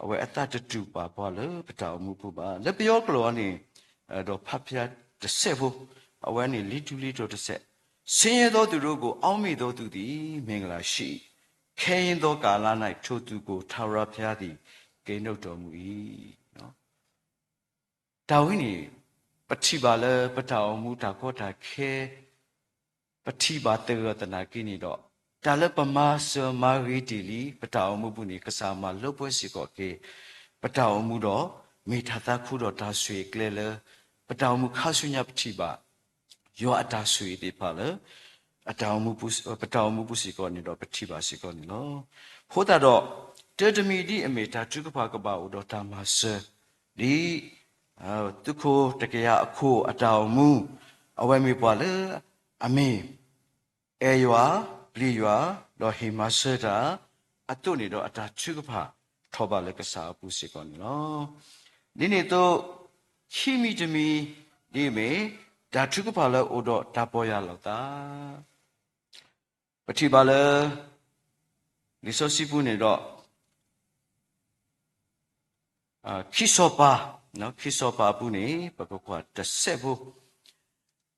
အဝဲအသးတတူၢ်ပာ်ပှၤလၢပတၢ်အိၣ်မူပူၤဘၣ်. လၢပယီၤကျိာ်အံၤန့ၣ်, ဒီးဖးဖျါတစဲးဖိ, အဝဲန့ၣ်လံတူလံတိၤတစဲး, ဆင်းရဲသောသူတို့ကို အောက်မေ့သောသူသည် မင်္ဂလာရှိ၏. ခဲယဉ်းသောကာလ၌ ထိုသူကို ထာဝရဘုရားသည် ကယ်နှုတ်တော်မူ၏. တၢ်ဝဲန့ၣ် ပထံၣ်ဘၣ်လၢပတၢ်အိၣ်မူတၢ်ကီတၢ်ခဲ ပထံၣ်ဘၣ်သဂၢၢ်သနာ်က့န့ၣ်ဒီး, တၢ်လၢပမၤစၢၤမၤဂ့ၤတ့ၢ်လံ ပတၢ်အိၣ်မူပူၤန့ၣ် ကစၢ်မၤလၢပှဲၤစ့ၢ်ကီးက့ၤ ပတၢ်အိၣ်မူဒီး မ့ၢ်တၢ်သးခုဒီးတၢ်ဆိၣ်ဂ့ၤအကျဲလၢ ပတၢ်အိၣ်မူခါဆူညါပထံၣ်ဘၣ် ယွၤအတၢ်ဆိၣ်ဂ့ၤသ့ၣ်တဖၣ်လၢ အတၢ်အိၣ်မူပူၤ, ပတၢ်အိၣ်မူပူၤစ့ၢ်ကီးန့ၣ်ဒီး ပထံၣ်ဘၣ်စ့ၢ်ကီးန့ၣ်လီၤ. အဃိသတးဒီး တၢတမံၤဒ်အမ့ၢ်တၢ်ထုကဖၣ်ကဘၣ်အိၣ်ဒီးတၢ်မၤစၢၤ, ဒ် သုးခိၣ်တကယၤအခိၣ်အတၢ်အိၣ်မူ, အဝဲမ့ၢ်ပှၤလၢအမ့ၢ် အဲၣ်ယွၤ, ပျံၤယွၤ, ဒီးဟ့ၣ်မၤစၢၤတၢ်, အသိးန့ၣ်ဒီးအတၢ်ထုကဖၣ်ထီၣ်ဘးလၢကစၢ်အပူၤစ့ၢ်ကီးန့ၣ်လီၤ. ဒ်န့ၣ်အသိး ခံမံၤတမံၤ ဒ်အမ့ၢ် တၢ်ထုကဖၣ်လၢအိၣ်ဒီးတၢ်ပီၢ်ယၢ်လီၤသး, ပထံၣ်ဘၣ်လၢ လံာ်စီဆှံပူၤန့ၣ်ဒီး ခံစီၤပၤ, ခံစီၤပၤအပူၤန့ၣ် ပကကွၢ်တစဲးဖိ,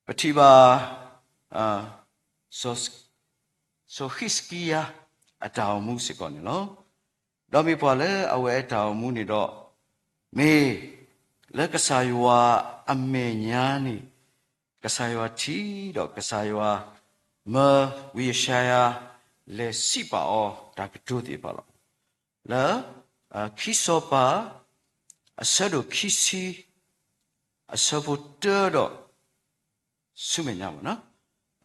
ပထံၣ်ဘၣ် စီၤ, စီၤဟံးစကံယၤ အတၢ်အိၣ်မူစ့ၢ်ကီးန့ၣ်လီၤ. ဒီးမ့ၢ်ပှၤလၢအဝဲအတၢ်အိၣ်မူန့ၣ်ဒီး မ့ၢ်လၢကစၢ်ယွၤအမဲာ်ညါန့ၣ် ကစၢ်ယွၤထံၣ်ဒီးကစၢ်ယွၤမၢဝံယၡါယၤ လဲၤစံးဘၣ်အီၤတၢ်ကတိၤသ့ၣ်တဖၣ်လီၤ. လၢ ခံစီၤပၤ အဆၢဒိၣ်ခံဆံ အဆၢဖိတၢဒီး ဆူမဲာ်ညါမး,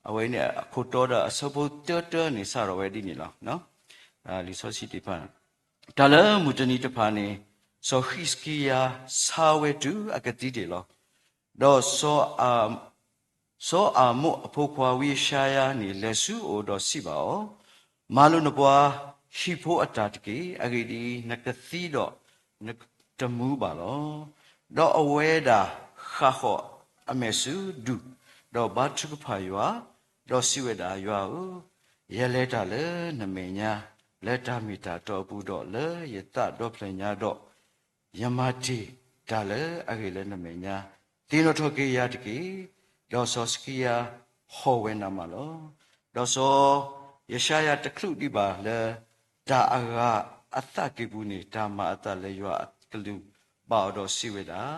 အဝဲန့ၣ်အခိၣ်တီဒီးအဆၢဖိတၢတၢန့ၣ် စးထီၣ်ဝဲဒ်န့ၣ်လီၤ. လံာ်စီဆှံသ့ၣ်တဖၣ်, တၢ်လၢမုၢ်တနံၤတဖၣ်န့ၣ် စီၤဟံးစကံယၤဆါဝဲတုၤအကသံတ့ၢ်လီၤ. ဒီး စီၤအၤမိၣ်အဖိခွါဝံယၡါယၤန့ၣ် လဲၤဆူအအိၣ်ဒီးစံးဘၣ်အီၤ, မၤလိာ်နပှၤဟံၣ်ဖိအတၢ်တက့ၢ်. အဂ့ၢ်ဒ်အံၤ, နကသံဒီးနတမူဘၣ်လီၤ. ဒီးအဝဲဒၣ်ဃၣ်ဃီၣ်အမဲာ်ဆူဒူၣ်, ဒီးဘါထုကဖၣ်ယွၤ, ဒီးစံးဝဲဒၣ်, ယွၤဧၢ, ယလဲၤတၢ်လၢနမဲာ်ညါ လၢတၢ်မ့ၢ်တၢ်တီအပူၤဒီး လၢယသးဒီဖျၢၣ်ညါဒီး ယမၤတ့ၢ်တၢ်လၢအဂ့ၤလၢနမဲာ်ညါ, သ့ၣ်နီၣ်ထီၣ်က့ၤယၤတက့ၢ်. ဒီးစီၤစကံယၤဟီၣ်ဝဲနးမးလီၤ. ဒီးစီၤယၡါယၤတချုးဒံးဘၣ်လၢ တၢ်အဂၤအသးကံၢ်ပူၤန့ၣ် တၢ်မၤအသးလၢယွၤအကလူးဘၣ်အီၤဒီးစံးဝဲဒၣ်,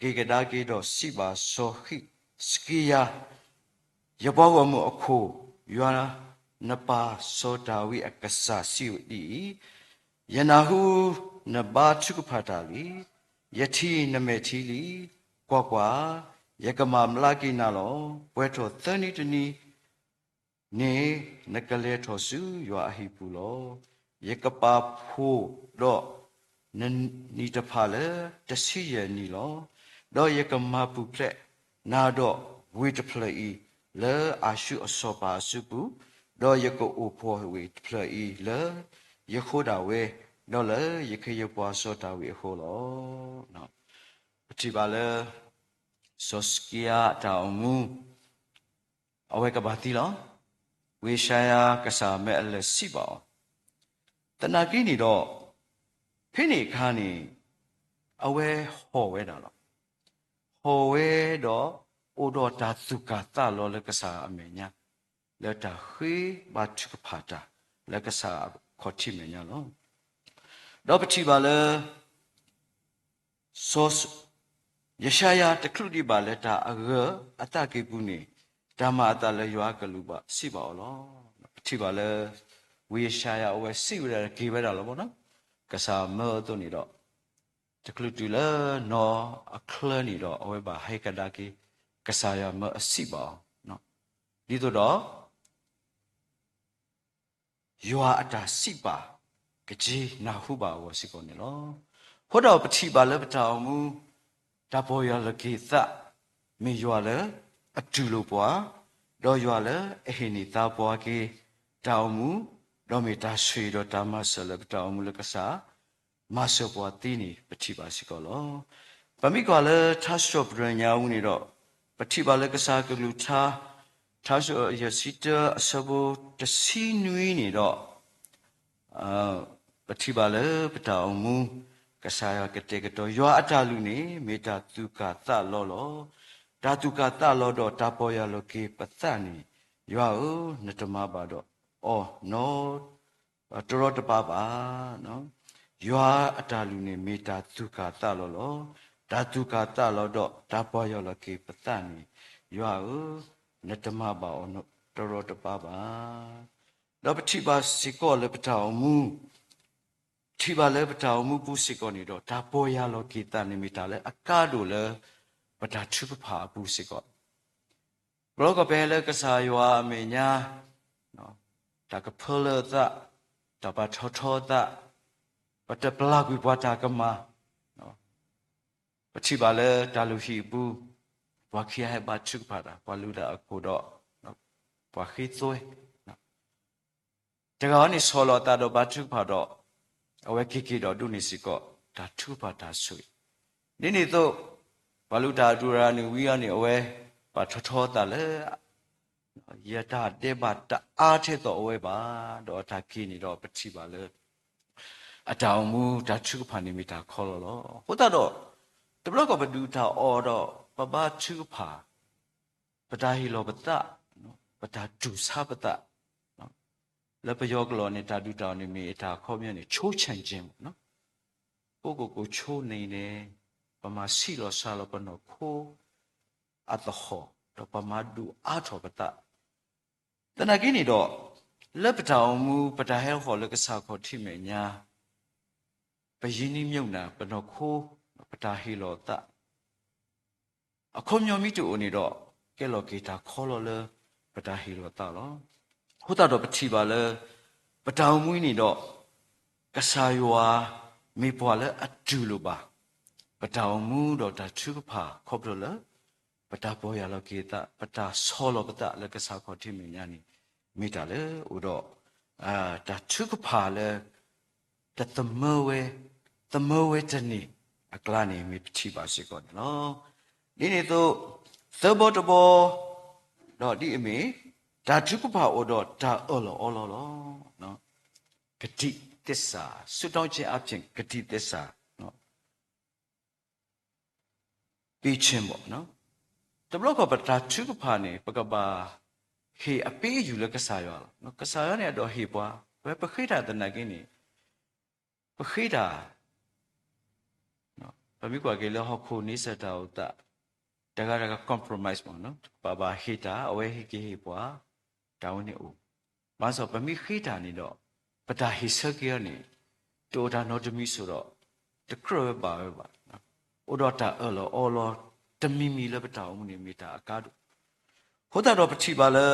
က့ၤကဒါက့ၤဒီးစံးဘၣ်စီၤဟံးစကံယၤ, ယပှၤဂီၢ်မုၢ်အခိၣ်, ယွၤနပၢ်စီၤဒၤဝံးအကစၢ်စံးဒ်အံၤ, ယနၢ်ဟူနဘါထုကဖၣ်တၢ်လံ, ယထံၣ်နမဲာ်ထံလံ, ကွၢ်ကွၢ်, ယကမၤဘျါက့ၤနၤလီၤ. ပှဲၤထီၣ်သၢနံၤတနံၤ န့ၣ် နကလဲၤထီၣ်ဆူယွၤအဟံၣ်ပူၤလီၤ. ယကပာ်ဖှိၣ်ဒီးနနံၣ်တဖၣ်လၢ တဆံယဲၢ်နံၣ်လီၤ. ဒီးယကမၤပူၤဖျဲးနၤဒီးဝ့ၢ်တဖျၢၣ်အံၤ လၢအၤၡူအစီၤပၤအစုပူၤ, ဒီးယကအိၣ်ဖှိၣ်ဝ့ၢ်တဖျၢၣ်အံၤလၢယဃိဒၣ်ဝဲ, ဒီးလၢယခ့ယပှၤစီၤဒၤဝံးအဃိလီၤ. ပထံၣ်ဘၣ်လၢ စီၤစကံယၤအတၢ်အိၣ်မူ အဝဲကဘၣ်သံလီၤ. ဝံယၡါယၤကစၢ်မၢအလဲၤစံးဘၣ်အီၤ, သနာ်က့န့ၣ်ဒီး ဖဲန့ၣ်အခါန့ၣ် အဝဲဟီၣ်ဝဲဒၣ်လီၤ. ဟီၣ်ဝဲဒီး အိၣ်ဒီးတၢ်သူၣ်ကၢ်သးလီၤလၢကစၢ်အမဲာ်ညါ, လၢတၢ်ဃ့ဘါထုကဖၣ်တၢ် လၢကစၢ်အခီၣ်ထံးမဲာ်ညါလီၤ. ဒီးပထံၣ်ဘၣ်လၢ စီၤ ယၡါယၤတချုးဒံးဘၣ်လၢတၢ်အဂၤအသးကံၢ်ပူၤန့ၣ် တၢ်မၤအသးလၢယွၤအကလူးဘၣ်စံးဘၣ်အီၤလီၤ. ပထံၣ်ဘၣ်လၢ ဝံယၡါယၤအဝဲစံးဝဲဒၣ်က့ၤဝဲဒၣ်လီၤ. ကစၢ်မၢအသိးန့ၣ်ဒီး တချုးတုၤလၢနီၢ်အချၢန့ၣ်ဒီး အဝဲဘၣ်ဟဲကဒါက့ၤ ကစၢ်ယွၤမၢအစံးဘၣ်အီၤ, ဒ်သိးဒီး ယွၤအတၢ်စံးပာ် ကက့ၤနၢ်ဟူဘၣ်အဂီၢ်စ့ၢ်ကီးန့ၣ်လီၤ. အဃိဒီးပထံၣ်ဘၣ်လၢပတၢ်အိၣ်မူ တၢ်ပီၢ်ယၢ်လီၤက့ၤသး မ့ၢ်ယွၤလၢအတူၢ်လိာ်ပှၤ, ဒီးယွၤလၢအဟ့ၣ်န့ၢ်သါပှၤက့ၤ တၢ်အိၣ်မူ, ဒီးမ့ၢ်တၢ်ဆိၣ်ဂ့ၤဒီးတၢ်မၤစၢၤလၢပတၢ်အိၣ်မူလၢကစၢ် မၤစၢၤပှၤသ့န့ၣ် ပထံၣ်ဘၣ်စ့ၢ်ကီးလီၤ. ပမ့ၢ်ကွၢ်လၢထါစံးထီၣ်ပတြၢၤညါအပူၤန့ၣ်ဒီး ပထံၣ်ဘၣ်လၢကစၢ်ကလုၢ်ကထါ ထါစံးထီၣ်ယဲၢ်ဆံတၢအဆၢဖိတဆံနွံန့ၣ်ဒီး ပထံၣ်ဘၣ်လၢပတၢ်အိၣ်မူ ကစၢ်ယွၤကတဲာ်ကတီၤ ယွၤအတၢ်လုၢ်န့ၣ် မ့ၢ်တၢ်သူၣ်ကၢ်သးလီၤလီၤ. တၢ်သူၣ်ကၢ်သးလီၤဒီးတၢ်ပီၢ်ယၢ်လီၤက့ၤပသးန့ၣ် ယွၤဧၢ, နတမၤဘၣ်ဒီးအီၤနီတရီတပါဘၣ်. ယွၤအတၢ်လုၢ်န့ၣ်မ့ၢ်တၢ်သူၣ်ကၢ်သးလီၤလီၤ. တၢ်သူၣ်ကၢ်သးလီၤဒီးတၢ်ပီၢ်ယၢ်လီၤက့ၤပသးန့ၣ် ယွၤဧၢ, နတမၤဘၣ်အီၤနီတရီတပါဘၣ်. ဒီးပထံၣ်ဘၣ်စ့ၢ်ကီးလၢပတၢ်အိၣ်မူ ထံၣ်ဘၣ်လၢပတၢ်အိၣ်မူပူၤစ့ၢ်ကီးန့ၣ်ဒီး တၢ်ပီၢ်ယၢ်လီၤက့ၤသးန့ၣ်မ့ၢ်တၢ်လၢအကါဒိၣ်လၢ ပတၢ်ထုကဖၣ်အပူၤစ့ၢ်ကီး ပလီၢ်ကပၤလၢကစၢ်ယွၤအမဲာ်ညါ တၢ်ကဖၢလၢအသး, တၢ်ပာ်ထီၣ်ထီအသး, ပတပျၢ်ကွံာ်ပှၤတၢ်ကမၣ်, ပထံၣ်ဘၣ်လၢတၢ်လုၢ်ဟံၣ်အပူၤ, ပှၤခံဂၤဟဲဘါထုကဖၣ်တၢ်, ပှၤလုၢ်တၢ်အခိၣ်ဒီး ပှၤဃ့သွဲ တဂၤန့ၣ်ဆီၣ်လီၤအသးဒီးဘါထုကဖၣ်ဒီး အဝဲက့ၤက့ၤဒီးဒိးန့ၢ်စ့ၢ်ကီး တၢ်ထုကဖၣ်တၢ်ဆိၣ်ဂ့ၤ, ဒ်န့ၣ်အသိး ပှၤလုၢ်တၢ်အဒူၣ်ရၤနုာ်ဝံၤအီၤန့ၣ် အဝဲပာ်ထီၣ်ထီအသးလၢ ယတၢ်ဒဲးဘးတအါထဲသိးအဝဲဘၣ်, ဒီးအတၢ်က့ၤန့ၣ်ဒီးပထံၣ်ဘၣ်လၢ အတၢ်အိၣ်မူတၢ်ထုကဖၣ်န့ၣ်မ့ၢ်တၢ်ခီလီၤလီၤ. အဃိသတးဒီး တဘျီကီၢ်ပဒုၣ်တၢ်အီၣ်ဒီး ပဘါထုကဖၣ်, ပတၢ်ဟ့ၣ်လီၤပသး, ပတၢ်တူၢ်ဆါပသး, လၢပယီၤကလီၢ်န့ၣ် တၢ်ဒုၣ်တၢ်အီၣ်န့ၣ်မ့ၢ်တၢ်အခီပညီန့ၣ် ချိုးချင်ခြင်းပေါ့နော်, ကိးကိးကိးချိုးန့ၣ်န့ၣ် ပမၤဆံးလီၤစှၤလီၤပနီၢ်ခိ အသဟီၣ်, ဒီးပမၤဒုးအါထီၣ်ပသး, သနာ်က့န့ၣ်ဒီး လၢပတၢ်အိၣ်မူ ပတၢ်ဟဲဟီၣ်လၢကစၢ်ခီၣ်ထံးမဲာ်ညါ, ပရင်းနှီးမြှုပ်နှံ ပနီၢ်ခိ, ပတၢ်ဟ့ၣ်လီၤသး အခီပညီမ့ၢ်တအိၣ်န့ၣ်ဒီး ကဲလီၤက့ၤတၢ်ခီလီၤလၢပတၢ်ဟ့ၣ်လီၤသးလီၤ. အဃိသတးဒီးပထံၣ်ဘၣ်လၢ ပတၢ်အိၣ်မူန့ၣ်ဒီး ကစၢ်ယွၤမ့ၢ်ပှၤလၢအတူၢ်လိာ်ဘၣ် ပတၢ်အိၣ်မူဒီးတၢ်ထုကဖၣ်ခီဖျိလၢ ပတၢ်ပီၢ်ယၢ်လီၤက့ၤသး, ပတၢ်ဆီၣ်လီၤပသးလၢကစၢ်ခီၣ်ထံးမဲာ်ညါန့ၣ် မ့ၢ်တၢ်လၢအိၣ်ဒီး တၢ်ထုကဖၣ်လၢ တသမၢဝဲ, သမၢဝဲတန့ၢ်အကျါန့ၣ် မ့ၢ်ပထံၣ်ဘၣ်စ့ၢ်ကီးန့ၣ်လီၤ. ဒ်န့ၣ်အသိး သၢဘီတဘီ ဒီးဒ်အမ့ၢ် တၢ်ထုကဖၣ်အိၣ်ဒီးတၢ်အၢၣ်လီၤအီလီၤလီၤ. ကတိသစ္စာ, ဆုတောင်းခြင်းအားဖြင့် ကတိသစ္စာ ပေးခြင်းပေါ့နော်. တဘျီဃီပတၢ်ထုကဖၣ်န့ၣ် ပကဘၣ်ဟ့ၣ်အပေးအယူၤလၢကစၢ်ယွၤလီၤ. ကစၢ်ယွၤန့ၣ်အဒိးဟ့ၣ်ပှၤ, ပဝဲပဃ့တၢ်သနာ်က့န့ၣ် ပဃ့တၢ် ပမ့ၢ်ကွၢ်က့ၤလၢဟီၣ်ခိၣ်န့ဆၢၣ်တၢ်အိၣ်သး တဂၤတဂၤ compromise မ့ၢ်နီၤ, ပဘၣ်ဟ့ၣ်တၢ်, အဝဲဟ့ၣ်က့ၤဟ့ၣ်ပှၤ, တၢ်ဝဲန့ၣ်အိၣ်. ဘၣ်ဆၣ်ပမ့ၢ်ဃ့တၢ်န့ၣ်ဒီး ပတၢ်ဟ့ၣ်ဆၢက့ၤအီၤန့ၣ် တအိၣ်တၢ်နီတမံၤစိၤဒီး တကြၢးဝဲဘၣ်ဝဲဘၣ်. အိၣ်ဒီးတၢ်အၢၣ်လီၤအီလီၤတမံၤမံၤလၢပတၢ်အိၣ်မူန့ၣ် မ့ၢ်တၢ်အကါဒိၣ်. အဃိသတးဒီးပထံၣ်ဘၣ်လၢ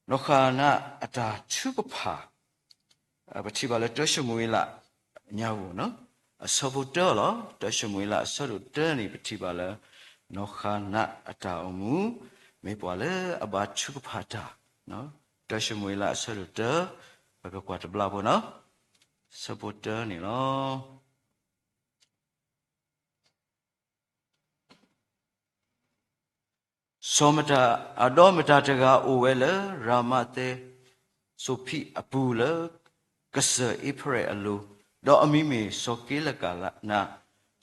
နီၢ်ဃၤနၤအတၢ်ထုကဖၣ်, ပထံၣ်ဘၣ်လၢတၢၡမူၤအ့လး ညါဧိၤနီၤ, အဆၢဖိတၢလီၤ. တၢၡမူၤအ့လးအဆၢဒိၣ်တၢန့ၣ် ပထံၣ်ဘၣ်လၢ နီၢ်ဃၤနၤအတၢ်အိၣ်မူ မ့ၢ်ပှၤလၢအဘါထုကဖၣ်တၢ်, တၢၡမူၤအ့လးအဆၢဒိၣ်တၢ, ပကကွၢ်တဘျီဖိနီၤ, ဆၢဖိတၢန့ၣ်လီၤ. စီၤမတၤ, အဒီးမတၤတဂၤအိၣ်ဝဲလၢရၤမၤသဲစိၤဖံးအပူၤလၢ ကစၢၢ်အ့ဖရဲၣ်အလိၤ, ဒီးအမံၤမ့ၢ်စီၤက့လကနၤ,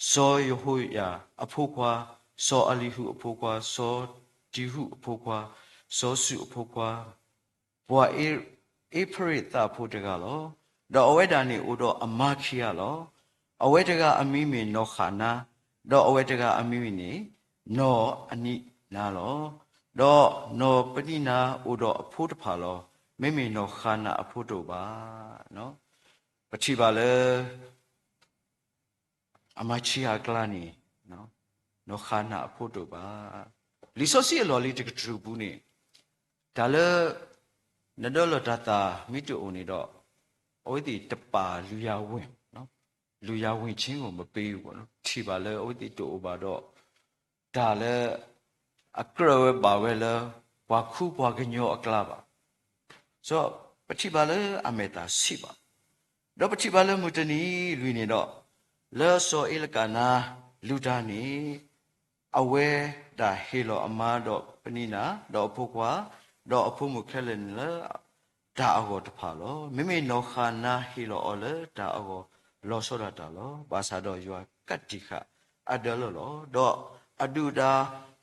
စီၤယဟိယၤအဖိခွါ, စီၤအလံၤဟူအဖိခွါ, စီၤတံဟူအဖိခွါ, စီၤစူးအဖိခွါ, ပှၤအ့ဖရ့ၣ်သးဖိတဂၤလီၤ. ဒီးအဝဲဒၣ်န့ၣ်အိၣ်ဒီးအမါခံဂၤလီၤ. အဝဲတဂၤအမံၤမ့ၢ်နီၢ်ဃၤနၤ, ဒီးအဝဲတဂၤအမံၤန့ၣ် နီၢ်အနံးနၤလီၤ. ဒီးနီၢ်ပနံးနၤအိၣ်ဒီးအဖိတဖၣ်လီၤ. မ့မ့ၢ်နီၢ်ဃၤနၤအဖိတအိၣ်ဘၣ်. ပထံၣ်ဘၣ်လၢ အမါဆံးအကျါန့ၣ် နီၢ်ဃၤနၤအဖိတအိၣ်ဘၣ်. လံာ်စီဆှံအလီၢ်လံၤတကတြူၢ်ပူၤန့ၣ် တၢ်လၢ နဒၢလီၤတၢ်သးမ့ၢ်တအိၣ်န့ၣ်ဒီး အဝဲသ့ၣ်တပာ်လုၢ်ယၤဝ့ၢ်, လုၢ်ယၤဝ့ၢ်ဆ့ၣ်နီၤ မ့ၢ်ပ့ၤ, ထံၣ်ဘၣ်လၢအဝဲသ့ၣ်တအိၣ်ဘၣ်ဒီး တၢ်လၢ အကြၢးဝဲဘၣ်ဝဲလၢ ပှၤခူပှၤကညီအကျါဘၣ်. စီၤပထံၣ်ဘၣ်လၢအမဲာ်သၣ်ဆံးဘၣ်. ဒီးပထံၣ်ဘၣ်လၢမုၢ်တနံၤလွံၢ်န့ၣ်ဒီး လၢစီၤအ့လကနၤလူၤတၢ်န့ၣ် အဝဲဒၣ်ဟ့ၣ်လီၤအမါဒီးပနံးနၤ ဒီးအဖိခွါ ဒီးအဖိမုၣ်ခဲလၢာ်န့ၣ်လၢ တၢ်အဂီၢ်တဖၣ်လီၤ. မ့မ့ၢ်နီၢ်ဃၤနၤဟ့ၣ်လီၤအီၤလၢတၢ်အဂီၢ်လီၤဆီဒၣ်တၢ်လီၤ. ဘၣ်ဆၣ်ဒီးယွၤကးတံာ်ဃာ်အဒၢလၢလီၤ. ဒီးအဒုၣ်အဒါ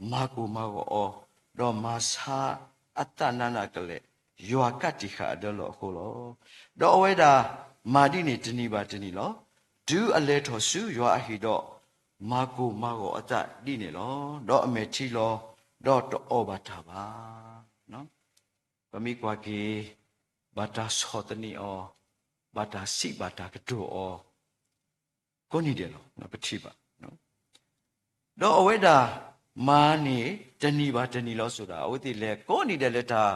မၤကိၢ်မၤဂီၤအီၤ, ဒီးမၤဆါအသးနးနးကလဲာ်, ယွၤကးတံာ်ဃာ်အဒၢလီၤအဃိလီၤ. ဒီးအဝဲဒၣ်မၤဒ်န့ၣ်တနံၤဘၣ်တနံၤလီၤ. တုၤအလဲၤထီၣ်ဆူယွၤအဟံၣ်ဒီး မၤကိၢ်မၤဂီၤအသးဒ်န့ၣ်လီၤ. ဒီးအမဲာ်ထံလီၤ, ဒီးတအီၣ်ဘၣ်တၢ်ဘၣ်. ပမ့ၢ်ကွၢ်က့ၤ ဘၣ်တၢ်ဆီၣ်သနံးအီၤ, ဘၣ်တၢ်စံးဘၣ်တၢ်ကတိၤအီၤ ကိးနံၤဒဲးလီၤ. ပထံၣ်ဘၣ် ဒီးအဝဲဒၣ်မၤန့ၣ် တနံၤဘၣ်တနံၤလီၤစံးဒၣ် အဝဲသ့ၣ်လဲၤကိးနံၤဒဲးလၢတၢ်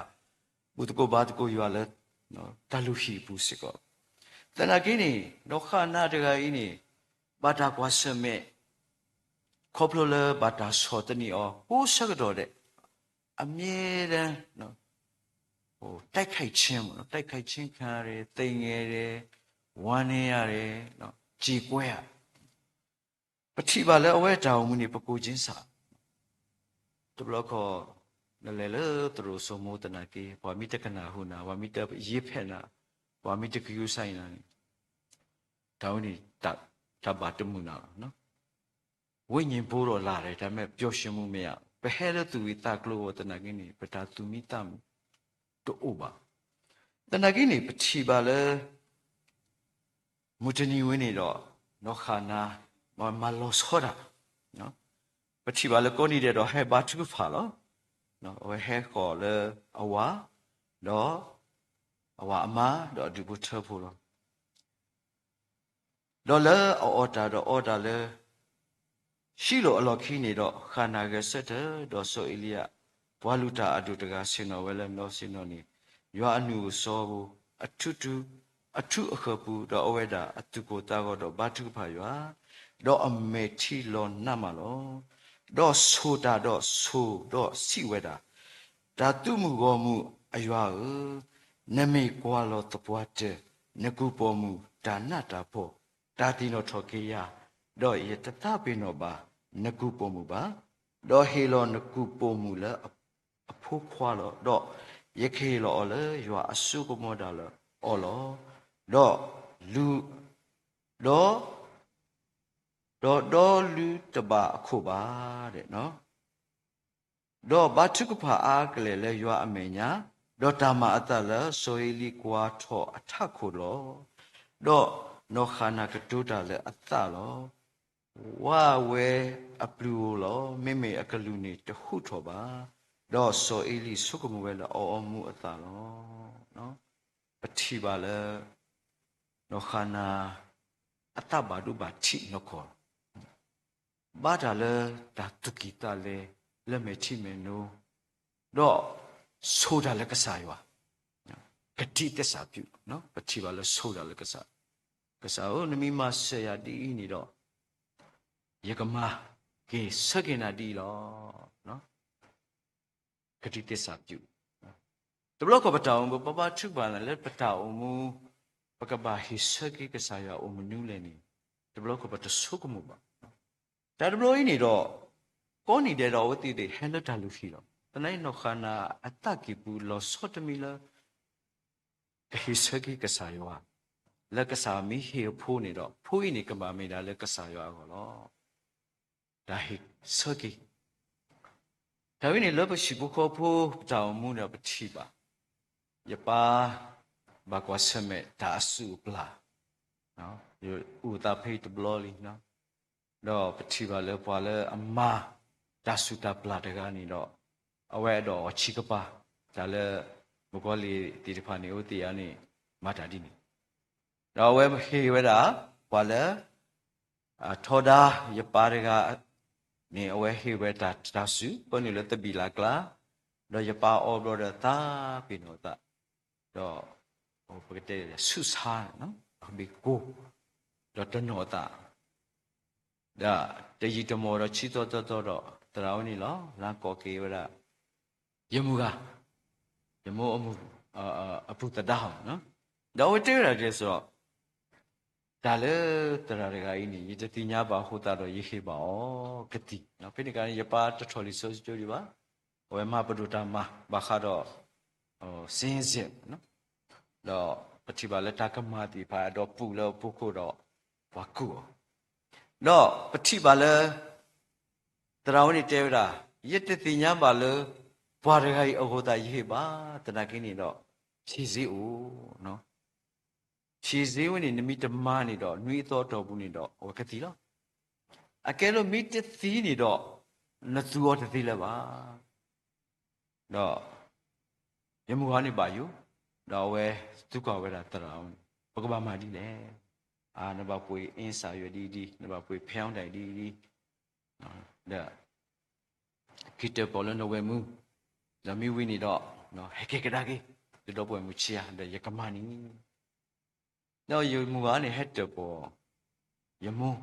ဘူၣ်သကိးဘါသကိးယွၤလၢ တၢ်လုၢ်ဟံၣ်အပူၤစ့ၢ်ကီး. သနာ်က့န့ၣ် နီၢ်ဃၤနၤတဂၤအံၤန့ၣ် ဘၣ်တၢ်ကွၢ်ဆၢၣ်မဲာ်, ခီဖျိလၢဘၣ်တၢ်ဆီၣ်သနံးအီၤ ကိးဆၢကတီၢ်ဒဲး, အမြဲတမ်း တိုက်ခိုက်ခြင်းပေါ့နော်, တိုက်ခိုက်ခြင်းခံရတယ်, သိငယ်တယ်, ဝမ်းနည်းရတယ်, ကြေကွဲရတယ်. ပထံၣ်ဘၣ်လၢအဝဲတၢ်အိၣ်မူန့ၣ် ပကိၢ်ကၠ့စၢ် တဘျီခီ နလဲၤလၢသရိာ်စိမိသနာ်က့ ပှၤမ့ၢ်တကနၣ်ဟူနၤ, ပှၤမ့ၢ်တယ့ဖဲးနၤ, ပှၤမ့ၢ်တကယူၤစါအံၤနၤန့ၣ်, တၢ်ဝဲန့ၣ် တၢ်ဘၣ်တမုာ်နၤလီၤ. ဝိညာဉ်ဘိဒီးလာတယ်, ဒါပေမဲ့ ပျော်ရွှင်မှုမရဘူး. ပဟဲလၢသူၣ်ဝံၣ်သးကျိၤအသနာ်က့န့ၣ် ပတၢ်သူၣ်မံသးမုာ်တအိၣ်ဘၣ်. သနာ်က့န့ၣ် ပထံၣ်ဘၣ်လၢ မုၢ်တနံၤဝဲန့ၣ်ဒီး နီၢ်ဃၣ်နၤ မၤလီၤဆီတၢ်, ပထံၣ်ဘၣ်လၢကိးနံၤဒဲးဒီး ဟဲဘါထုကဖၣ်လီၤ. အဝဲဟဲဃီၤလၢအဝၤ, ဒီးအဝၤအမါ ဒီးအဒူၣ်ဖိထၢဖိလီၤ. ဒီးလၢအအီၣ်တၢ်ဒီးအီတၢ်လၢ ရှံလိာ်အလီၢ်ခံန့ၣ်ဒီး ဃၣ်နၤဂဲၤဆၢထၢၣ်, ဒီးစီၤအ့လံယၤ ပှၤလုၢ်တၢ်အဒိၣ်တဂၤ ဆ့ၣ်နီၤဝဲလၢနီၢ်ဆ့ၣ်နီၤန့ၣ်, ယွၤအနုၢ်အစီပူၤ အထူ, အထူအဃၢၤပူၤ, ဒီးအဝဲဒၣ်အသူၣ်ကိၢ်သးဂီၤဒီးဘါထုကဖၣ်ယွၤ, ဒီးအမဲာ်ထံလီၤနးမးလီၤ. ဒီးဆိၣ်တၢ်ဒီးဆိၣ်ဒီးစံးဝဲဒၣ်, တၢ်သုးမုၢ်ဂီၢ်မုၢ်အယွၤဧၢ, နမ့ၢ်ကွၢ်လီၤသပှၢ်တၢၢ် နကူၣ်ပိာ်မုၣ်တၢ်နးတၢ်ဖှီၣ်, တၢ်သ့ၣ်နီၣ်ထီၣ်က့ၤယၤ, ဒီးယတသးပ့ၤနီၣ်ဘၣ်နကူၣ်ပိာ်မုၣ်ဘၣ်. ဒီးဟ့ၣ်လီၤနကူၣ်ပိာ်မုၣ်လၢအဖိခွါလီၤ. ဒီးယကဟ့ၣ်လီၤအီၤလၢယွၤအစိကမီၤတၢ်လၢအီၤလီၤ. ဒီးလူ, ဒီး, ဒီးဒီလူတဘၣ်အခိၣ်ဘၣ်. ဒီးဘါထုကဖၣ်အါကလဲာ်လၢယွၤအမဲာ်ညါ, ဒီးတၢ်မၤအသးလၢစီၤအ့လံကွၢ်ထီၣ်အထးခိၣ်လီၤ. ဒီးနီၢ်ဃၣ်နၤကတိၤတၢ်လၢအသးလီၤ. ဝါဝဲအပျုၤဧိၤလီၤ. မ့မ့ၢ်အကလူးန့ၣ်တဟူးထီၣ်ဘၣ်. ဒီးစီၤအ့လံဆိကမိၣ်ဝဲလၢအအီမူးအသးလီၤ. ပထံၣ်ဘၣ်လၢ နီၢ်ဃၣ်နၤ အသးဘၣ်ဒိဘၣ်ထံးနီၢ်ကီၢ် ဘၣ်တၢ်လၢတၢ်သူၣ်ကံၢ်သးလဲ လၢမဲာ်ထံမဲာ်နိ, ဒီးဆိၣ်တၢ်လၢကစၢ်ယွၤ, ကတိသစ္စာပြု, ပထံၣ်ဘၣ်လၢဆိၣ်တၢ်လၢကစၢ်, ကစၢ်ဧၢ, နမ့ၢ်မၤစၢၤယၤဒ်အံၤန့ၣ်ဒီး ယကမၤက့ၤဆၢက့ၤနၤဒ်အံၤလီၤ. ကတိသစ္စာပြု, တဘျီခီပတၢ်အိၣ်မူ ပဘါထုကဖၣ်လၢပတၢ်အိၣ်မူ ပကဘၣ်ဟ့ၣ်ဆၢက့ၤကစၢ်ယွၤအိၣ်မနုၤလဲၣ်န့ၣ် တဘျီခီပတဆိကမိၣ်ဘၣ်. တၢ်တဘျီအံၤန့ၣ်ဒီး ကိးနံၤဒဲးဒီး အဝဲသ့ၣ်ဟဲလၢတၢ်လုၢ်ဟံၣ်လီၤ. သနာ်က့ နီၢ်ဃၣ်နၤအသးကံၢ်ပူၤလီၤဆီတမံၤလၢ ကဟ့ၣ်ဆၢက့ၤကစၢ်ယွၤ, လၢကစၢ်မ့ၢ်ဟ့ၣ်အဖိန့ၣ်ဒီး ဖိအံၤန့ၣ်ကဘၣ်မ့ၢ်ဒၣ်လၢကစၢ်ယွၤအဂီၢ်လီၤ. တၢ်ဟ့ၣ်ဆၢက့ၤ တၢ်ဝဲန့ၣ်လၢပဟံၣ်ဖိဃီဖိပတၢ်အိၣ်မူဒီးပထံၣ်ဘၣ်, ယပၢ် ဘၣ်ကွၢ်ဆၢၣ်မဲာ်တၢ်အစုၣ်အပျၢ်, ယအိၣ်သးဖဲအံၤတဘျီလံ, ဒီးပထံၣ်ဘၣ်လၢပှၤလၢအမၤတၢ်ဆူၣ်တၢ်ပျၢ်တဂၤန့ၣ်ဒီး အဝဲအဲၣ်ဒိးအီၣ်ဆံးကပၤ, တၢ်လၢ မုၣ်ကီၤလံၢ်သ့ၣ်တဖၣ်န့ၣ် အဝဲသ့ၣ်အံၤန့ၣ် မၤတၢ်ဒ်န့ၣ်, ဒီးအဝဲဟ့ၣ်ဝဲဒၣ် ပှၤလၢ ထီဒါယပၢ်တဂၤန့ၣ် အဝဲဟ့ၣ်ဝဲတၢ်တၢ်ဆူၣ် ပၢနုာ်လၢသဘံၣ်လၢ်ကျါ, ဒီးယပၢ်အီဘျီဒီးသးပ့ၤနီၣ်အသး, ဒီးပကတဲဆူၣ်ဆါ, ဘ့ၣ်ကိၢ်, ဒီးတနီၣ်အသး, ဒီးတယံာ်တမီၢ်ဒီးဆံသီသီသီဒီး သရၣ်ဝဲန့ၣ်လီၤ လၢကိးက့ၤဝဲဒၣ် ယမုၢ်ဂၤ, ယမိၢ်အမုၢ်, အပုၢ်သဒါဟီ, ဒီးအဝဲတဲဝဲဒၣ်ဒ်လဲၣ်ဆိုဒီး တၢ်လၢသရၣ်တဂၤအံၤန့ၣ် ယတသ့ၣ်ညါဘၣ်အဃိသတးဒီး ယဟ့ၣ်ဘၣ်အီၤကသံၣ်, ဖဲန့ၣ်အခါန့ၣ် ယပၢ်တထီၣ်လံာ်စီဆှံကၠိဒံးဘၣ်, အဝဲမၤပဒိၣ်တၢ်မၤဘၣ်ဃးဒီး စ့စ့ၣ်, ဒီးပထံၣ်ဘၣ်လၢတၢ်ကမၣ်သ့ၣ်တဖၣ် အဲၣ်ဒိးပူၤလၢအဖီခိၣ်ဒီး ပှၤကူၣ်အီၤ, ဒီးပထံၣ်ဘၣ်လၢ သရၣ်ဝဲန့ၣ်တဲဝဲဒၣ်, ယတသ့ၣ်ညါဘၣ်လၢ ပှၤတဂၤအံၤအဃိသတးယဟ့ၣ်ဘၣ်, သနာ်က့န့ၣ်ဒီး ဖြေဆေးအိၣ်, ဖြေဆေးဝဲန့ၣ် နမ့ၢ်တမၤန့ၣ်ဒီး နွံအသီအတီၢ်ပူၤန့ၣ်ဒီး အဝဲကသံလီၤ. အကဲလၢမ့ၢ်တသံန့ၣ်ဒီး နသူအီၤတသ့လၢၤဘၣ်. ဒီး ယမုၢ်ဂၤန့ၣ်ဘၣ်ယိၣ်, ဒီးအဝဲသံကွၢ်ဝဲဒၣ်သရၣ်ဝဲန့ၣ်, ပကဘၣ်မၤဒ်လဲၣ်. နဘၣ်ပှ့ၤအ့စၢ်ယွဲဒ်အံၤဒ်အံၤ, နဘၣ်ပှ့ၤဖဲအီဒၣ်အံၤဒ်အံၤဒ်အံၤ, ဒီး က့ၤတၢၣ်ပီၣ်လၢနဝဲၢ်မုၢ်, ဒီးမ့ၢ်ဝံၤန့ၣ်ဒီး ဟဲက့ၤကဒါက့ၤ, ယဒီပုၢ်ဝဲၢ်မုၣ်ဆံးဧါ, ဒီးယကမၤန့ၣ် ဒီးယမုၢ်ဂၤန့ၣ်ဟဲတၢၣ်ပီၣ် ယမိၢ်,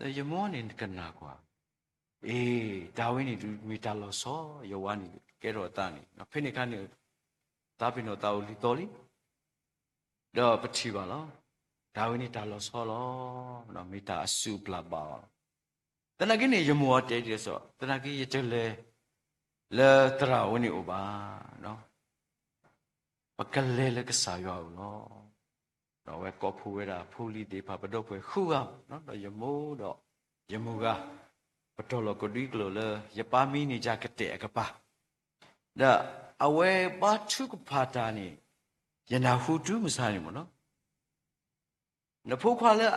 ဒီးယမိၢ်န့ၣ်ကနၣ်ကွၢ်, အ့, တၢ်ဝဲန့ၣ်ဒုးမ့ၢ်တၢ်လီၤဆီ, ယဝၤန့ၣ်ကဲထီၣ်အသးန့ၣ်, ဖဲန့ၣ်အခါန့ၣ် သးပ့ၤနီၣ်သးအိၣ်လံသီလံ, ဒီးပထံၣ်ဘၣ်လီၤ. တၢ်ဝဲန့ၣ်တၢ်လီၤဆီလီၤ. မ့ၢ်တၢ်အစုၣ်အပျၢ်ဘၣ်အီၤလီၤ. သနာ်က့န့ၣ် ယမိၢ်အီၤတဲဒ်သိး, သနာ်က့ယတလဲၤ လၢသရၣ်ဝဲန့ၣ်အိၣ်ဘၣ်, ပကလဲၤလၢကစၢ်ယွၤအအိၣ်လီၤ. ဒီးအဝဲကိးဖှိၣ်ဝဲဒၣ်ဖိလံၤသ့ၣ်တဖၣ် ပဒီပုၢ်ဝဲၢ်ဃုဂၤ, ဒီးယမိၢ်ဒီးယမုၢ်ဂၤ, ပတီၢ်လီၤကဒွံကျိာ်လၢ ယပၢ်မံန့ၢ်ယၤကတဲာ်အကပၤ, ဒီးအဝဲဘါထုကဖၣ်တၢ်န့ၣ် ယနၢ်ဟူတုၤမုၢ်ဆါန့ၣ်မ့ၢ်နီၤ, နဖိခွါလၢ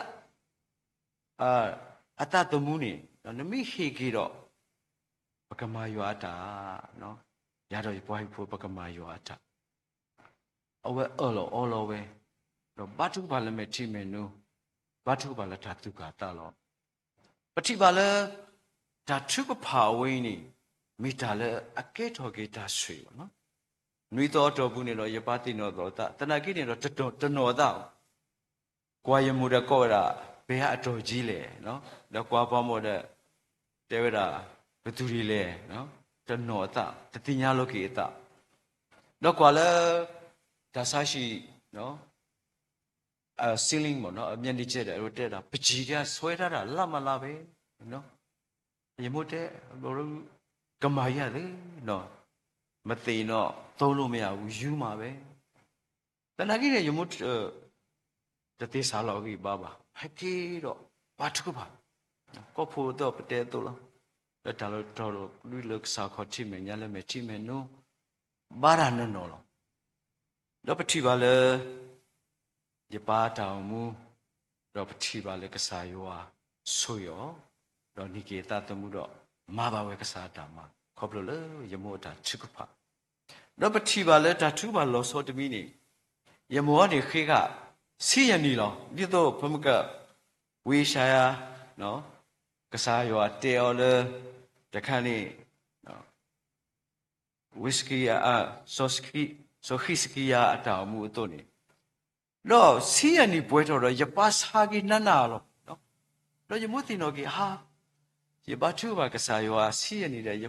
အသးသမူန့ၣ် နမ့ၢ်ဟ့ၣ်က့ၤဒီး ပကမၤယွၤအတၢ်, ယၤဒီးယပှၤဟံၣ်ဖိ ပကမၤယွၤအတၢ်. အဝဲအၢၣ်လီၤအီလီၤဝဲ, ဒီးဘါထုကဖၣ်လၢမဲာ်ထံမဲာ်နိ, ဘါထုကဖၣ်လၢတၢ်သူၣ်ကၢ်သးလီၤ. ပထံၣ်ဘၣ်လၢ တၢ်ထုကဖၣ်အဝဲအံၤန့ၣ် မ့ၢ်တၢ်လၢအကဲထီၣ်က့ၤတၢ်ဆိၣ်ဂ့ၤလီၤ. နွံသီအတီၢ်ပူၤန့ၣ်ဒီး ယပၢ်သ့ၣ်နီၣ်ထီၣ်အသး, သနာ်က့န့ၣ်ဒီး တနီၣ်အသး, ကွၢ်ယမိၢ်ဒီးကိးဝဲဒၣ် ဘယ်ကအတော်ကြီးလဲၣ်, ဒီးကွၢ်ပှၤမိၢ်ဒီး တဲဝဲဒၣ် ဘယ်သူတွေလဲၣ်, တနီၣ်အသး, တသ့ၣ်ညါလိာ်က့ၤအသး, ဒီးကွၢ်လၢ တၢ်ဆါဟံၣ် ceiling မ့ၢ်နီၤ, မျက်နှာကျက်ဒီး အဝဲတဲဒၣ် ပန်းကြီးတွေဆွဲထားတာ လမ်းမှာလမ်းပဲ, ယမိၢ်တဲ ကမၤယၤသ့, မသ့ၣ်နီၣ် သုံးလို့မရဘူး, ယူမးပဲ. သနာ်က့န့ၣ် ယမိၢ် တသ့စးလီၤအဂံၢ်အဘါဘၣ်, ဟဲက့ၤဒီး ဘါထုကဖၣ်, ကိးဖှိၣ်အသိးပတဲအသိးလီၤ, လၢတၢ်လီၤတီၤလီၤဒုးလၢကစၢ်ခီၣ်ထံးမဲာ်ညါလၢမဲာ်ထံမဲာ်နိ ဘါတၢ်နီၢ်နီၢ်လီၤ. ဒီးပထံၣ်ဘၣ်လၢ ယပၢ်တၢ်အိၣ်မူ, ဒီးပထံၣ်ဘၣ်လၢကစၢ်ယွၤဆိၣ်ဂ့ၤအီၤ, ဒီးန့ၢ်က့ၤအသးသမူဒီး မၤဘၣ်ဝဲကစၢ်အတၢ်မၤ ခီဖျိလၢယမိၢ်အတၢ်ထုကဖၣ်, ဒီးပထံၣ်ဘၣ်လၢတၢ်ထုကဖၣ်လီၤဆီတမံၤန့ၣ်, ယမိၢ်အီၤန့ၣ်ဃ့ဃာ် ဆံယဲၢ်နံၣ်လီၤ. ဒ်သိးပမ့ၢ်က ဝံယၡါယၤ ကစၢ်ယွၤတဲအီၤလၢ တခါန့ၣ် ဝံစကံယၤ, စီၤဃံးစကံယၤအတၢ်အိၣ်မူအသိးန့ၣ်, ဒီးဆံယဲၢ်နံၣ်ပှဲၤထီၣ်ဒီး ယပၢ်ဆါက့ၤနးနးလီၤ. ဒီးယမိၢ်သ့ၣ်နီၣ်က့ၤ ဟါ, ယဘါထုကဖၣ်ကစၢ်ယွၤဆံယဲၢ်နံၣ်ဒီး ယ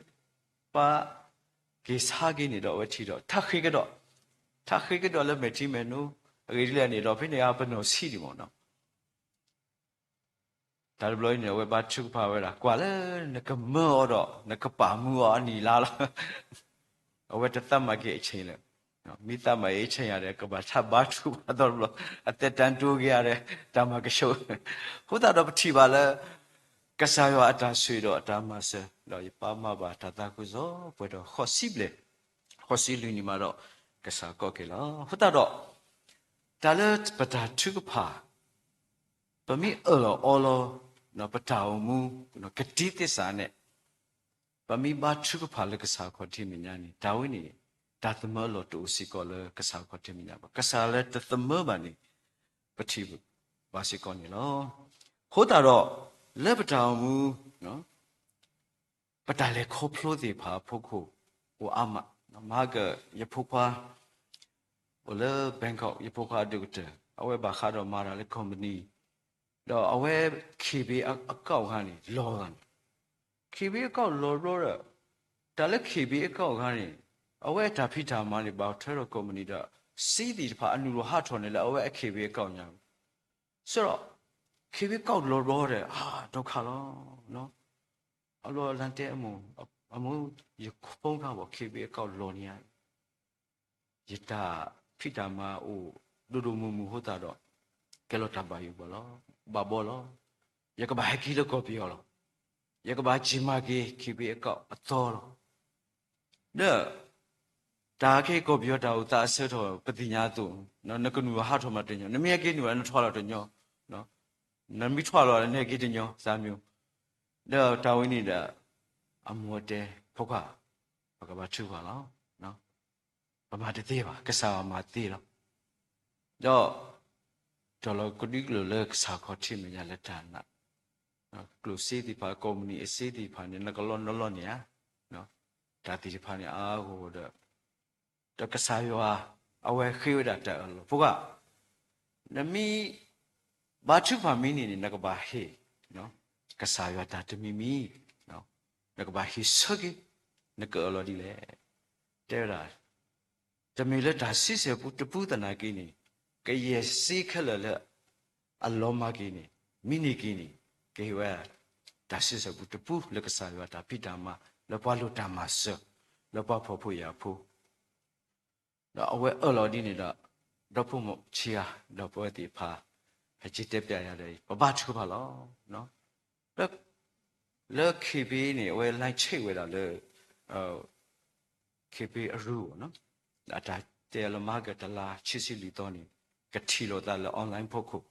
ပၢ်က့ၤဆါက့ၤန့ၣ်ဒီး အဝဲထံၣ်ဒီး ထးဃ့ကဒီး, ထးဃ့ကဒီးလၢမဲာ်ထံမဲာ်နိ, အဂ့ၢ်ဒ်လဲၣ်န့ၣ်ဒီး ဖဲန့ၣ်အပနီၣ်ဆံးဒံးမ့ၢ်နီၤ တၢ်တဘျီအံၤန့ၣ် အဝဲဘါထုကဖၣ်ဝဲဒၣ် ကွၢ်လၢနကမၢအီၤဒီး နကပာ်မူအီၤအနံၣ်လါလီၤ. အဝဲတသးမၤက့ၤအဆ့ၣ်လၢၤ, မ့ၢ်သးမၤအီၤအဆ့ၣ်ယၤဒီး ကဘၣ်ထးဘါထုကဖၣ်သီတဘျီ, အသက်တမ်းတိုးက့ၤယၤဒီး တၢ်မၤကဆှိ, အဃိသတးဒီးပထံၣ်ဘၣ်လၢ ကစၢ်ယွၤအတၢ်ဆိၣ်ဂ့ၤဒီးအတၢ်မၤစၢၤ ဒီးယပၢ်မၤဘၣ်တၢ်သးခုကစီၣ်ပှဲၤဒီးဃိးဆံဘျဲၣ်, ဃိးဆံလွံၢ်နံၣ်မးဒီး ကစၢ်ကိးက့ၤလီၤ. အဃိသတးဒီး တၢ်လၢပတၢ်ထုကဖၣ် ပမ့ၢ်အၢၣ်လီၤအီလီၤ ပတၢ်အိၣ်မူ ကတံၤသ့ၣ်စးန့ၣ် ပမ့ၢ်ဘါထုကဖၣ်လၢကစၢ်ခီၣ်ထံးမဲာ်ညါန့ၣ် တၢ်ဝဲန့ၣ် တၢ်သမၢအလီၢ်တအိၣ်စ့ၢ်ကီးလၢကစၢ်ခီၣ်ထံးမဲာ်ညါဘၣ်. ကစၢ်လၢတသမၢဘၣ်န့ၣ် ပထံၣ်ဘၣ်စ့ၢ်ကီးန့ၣ်လီၤ. အဃိသတးဒီး လၢပတၢ်အိၣ်မူ ပတၢ်လဲၤခီဖျိသ့ၣ်တဖၣ်အဖီခိၣ် အိၣ်အါမး, မဟါက ယဖိခွါ အိၣ်လၢ Bangkok ယဖိခွါအဒိၣ်ကတၢၢ် အဝဲဘၣ်ဃးဒီးမၤတၢ်လၢ company ဒီးအဝဲ K B အကီၢ်ခါန့ၣ် လီၤဂၤန့ၣ် K B အကီၢ်လီၤဘျီဒီး တၢ်လၢ K B အကီၢ်ခါန့ၣ် အဝဲအတၢ်ဖံးတၢ်မၤန့ၣ် ဘၣ်ထွဲဒီး company ဒီး စ့သ့ၣ်တဖၣ်အနုာ်လီၤဟးထီၣ်န့ၣ်လၢအဝဲအ K B အကီၢ်ညါ ဆိုတော့ K B ကီၢ်လီၤဘျီဒီး အါ ဒုက္ခလီၤ. အလီၢ်အလၤတဲအမိၢ်, အမိၢ် ယဖိခွါဘၣ် K B အကီၢ်လီၤန့ၣ်ဧါ, ယတၢ်ဖံးတၢ်မၤအိၣ်ဒိၣ်ဒိၣ်မုၢ်မုၢ်အဃိသတးဒီး ကဲလီၤတၢ်ဘၣ်ယိၣ်ဘၣ်ဘီလီၤ. ယကဘၣ်ဟဲက့ၤလၢကီၢ်ပယီၤလီၤ. ယကဘၣ်စံၣ်မၤက့ၤ K B အကီၢ်အသီလီၤ. ဒီး တၢ်က့ၤကီၢ်ပယီၤတၢ်အိၣ်သးအဆၢထီၣ် ပသ့ၣ်ညါအသိး, နကနုာ်လီၤဟးထီၣ်မးတညီ, နမ့ၢ်ဟဲက့ၤနုာ်လီၤ နထွါလီၤတညီ, နမ့ၢ်ထွါလီၤန့ၣ်က့ၤတညီ သးမံၤ, ဒီးတၢ်ဝဲန့ၣ်ဒီး အမိၢ်တဲ ဖိခွါ, ပကဘၣ်ထုကဖၣ်လီၤ. ပမၤတသ့ဘၣ်, ကစၢ်ယွၤမၤသ့လီၤ. ဒီး တီၢ်လီၤကဒွံကျိာ်လၢကစၢ်ခီၣ်ထံးမဲာ်ညါလၢတၢ်နာ်, ကျိၣ်စ့သ့ၣ်တဖၣ် company အစ့သ့ၣ်တဖၣ်န့ၣ် နကလီနလီန့ၣ်ဧါ, တၢ်သ့ၣ်တဖၣ်န့ၣ်အါဂီၢ်ဒီး ဒီးကစၢ်ယွၤ အဝဲဃ့ဝဲဒၣ်တၢ်အၢၣ်လီၤ ဖိခွါ, နမ့ၢ် ဘါထုကဖၣ်မ့ၢ်န့ၢ်န့ၣ် နကဘၣ်ဟ့ၣ်, ကစၢ်ယွၤတၢ်တမံၤမံၤ, နကဘၣ်ဟ့ၣ်ဆၢက့ၤ, နကအၢၣ်လီၤဒ်လဲၣ်. တဲဝဲဒၣ်, တမ့ၢ်လၢတၢ်ဆံဆဲၣ်ပူတပူသနာ်က့န့ၣ်, ကယဲၢ်စ့ခဲလၢာ်လၢအလီၤမၢ်က့ၤန့ၣ်, မံန့ၢ်က့ၤန့ၣ်, ကဟ့ၣ်ဝဲ တၢ်ဆံဆဲၣ်ပူတပူလၢကစၢ်ယွၤတၢ်ဖံးတၢ်မၤ, လၢပှၤလိၣ်တၢ်မၤစၢၤ, လၢပှၤဖှီၣ်ဖိယာ်ဖိ ဒီးအဝဲအၢၣ်လီၤဒ်န့ၣ်ဒီး, ဒီဖိမိၢ်ဆံးဧါ, ဒီးပဝဲသ့ၣ်တဖၣ် ဟဲက့ၤတဲပျးယၤဒီး ပဘါထုကဖၣ်လီၤ. လၢ လၢ ခ့ဘ့ န့ၣ် အဝဲ လိုင်းချိတ် ဝဲဒၣ်လၢ ခ့ဘ့ အရူ ဘၣ်နီၤ, အတၢ်တဲလၢ မဟါကတလါ ဆံဆံလွံၢ်သီန့ၣ် ကထံၣ်လိာ်သးလၢ online ဖီခိၣ်,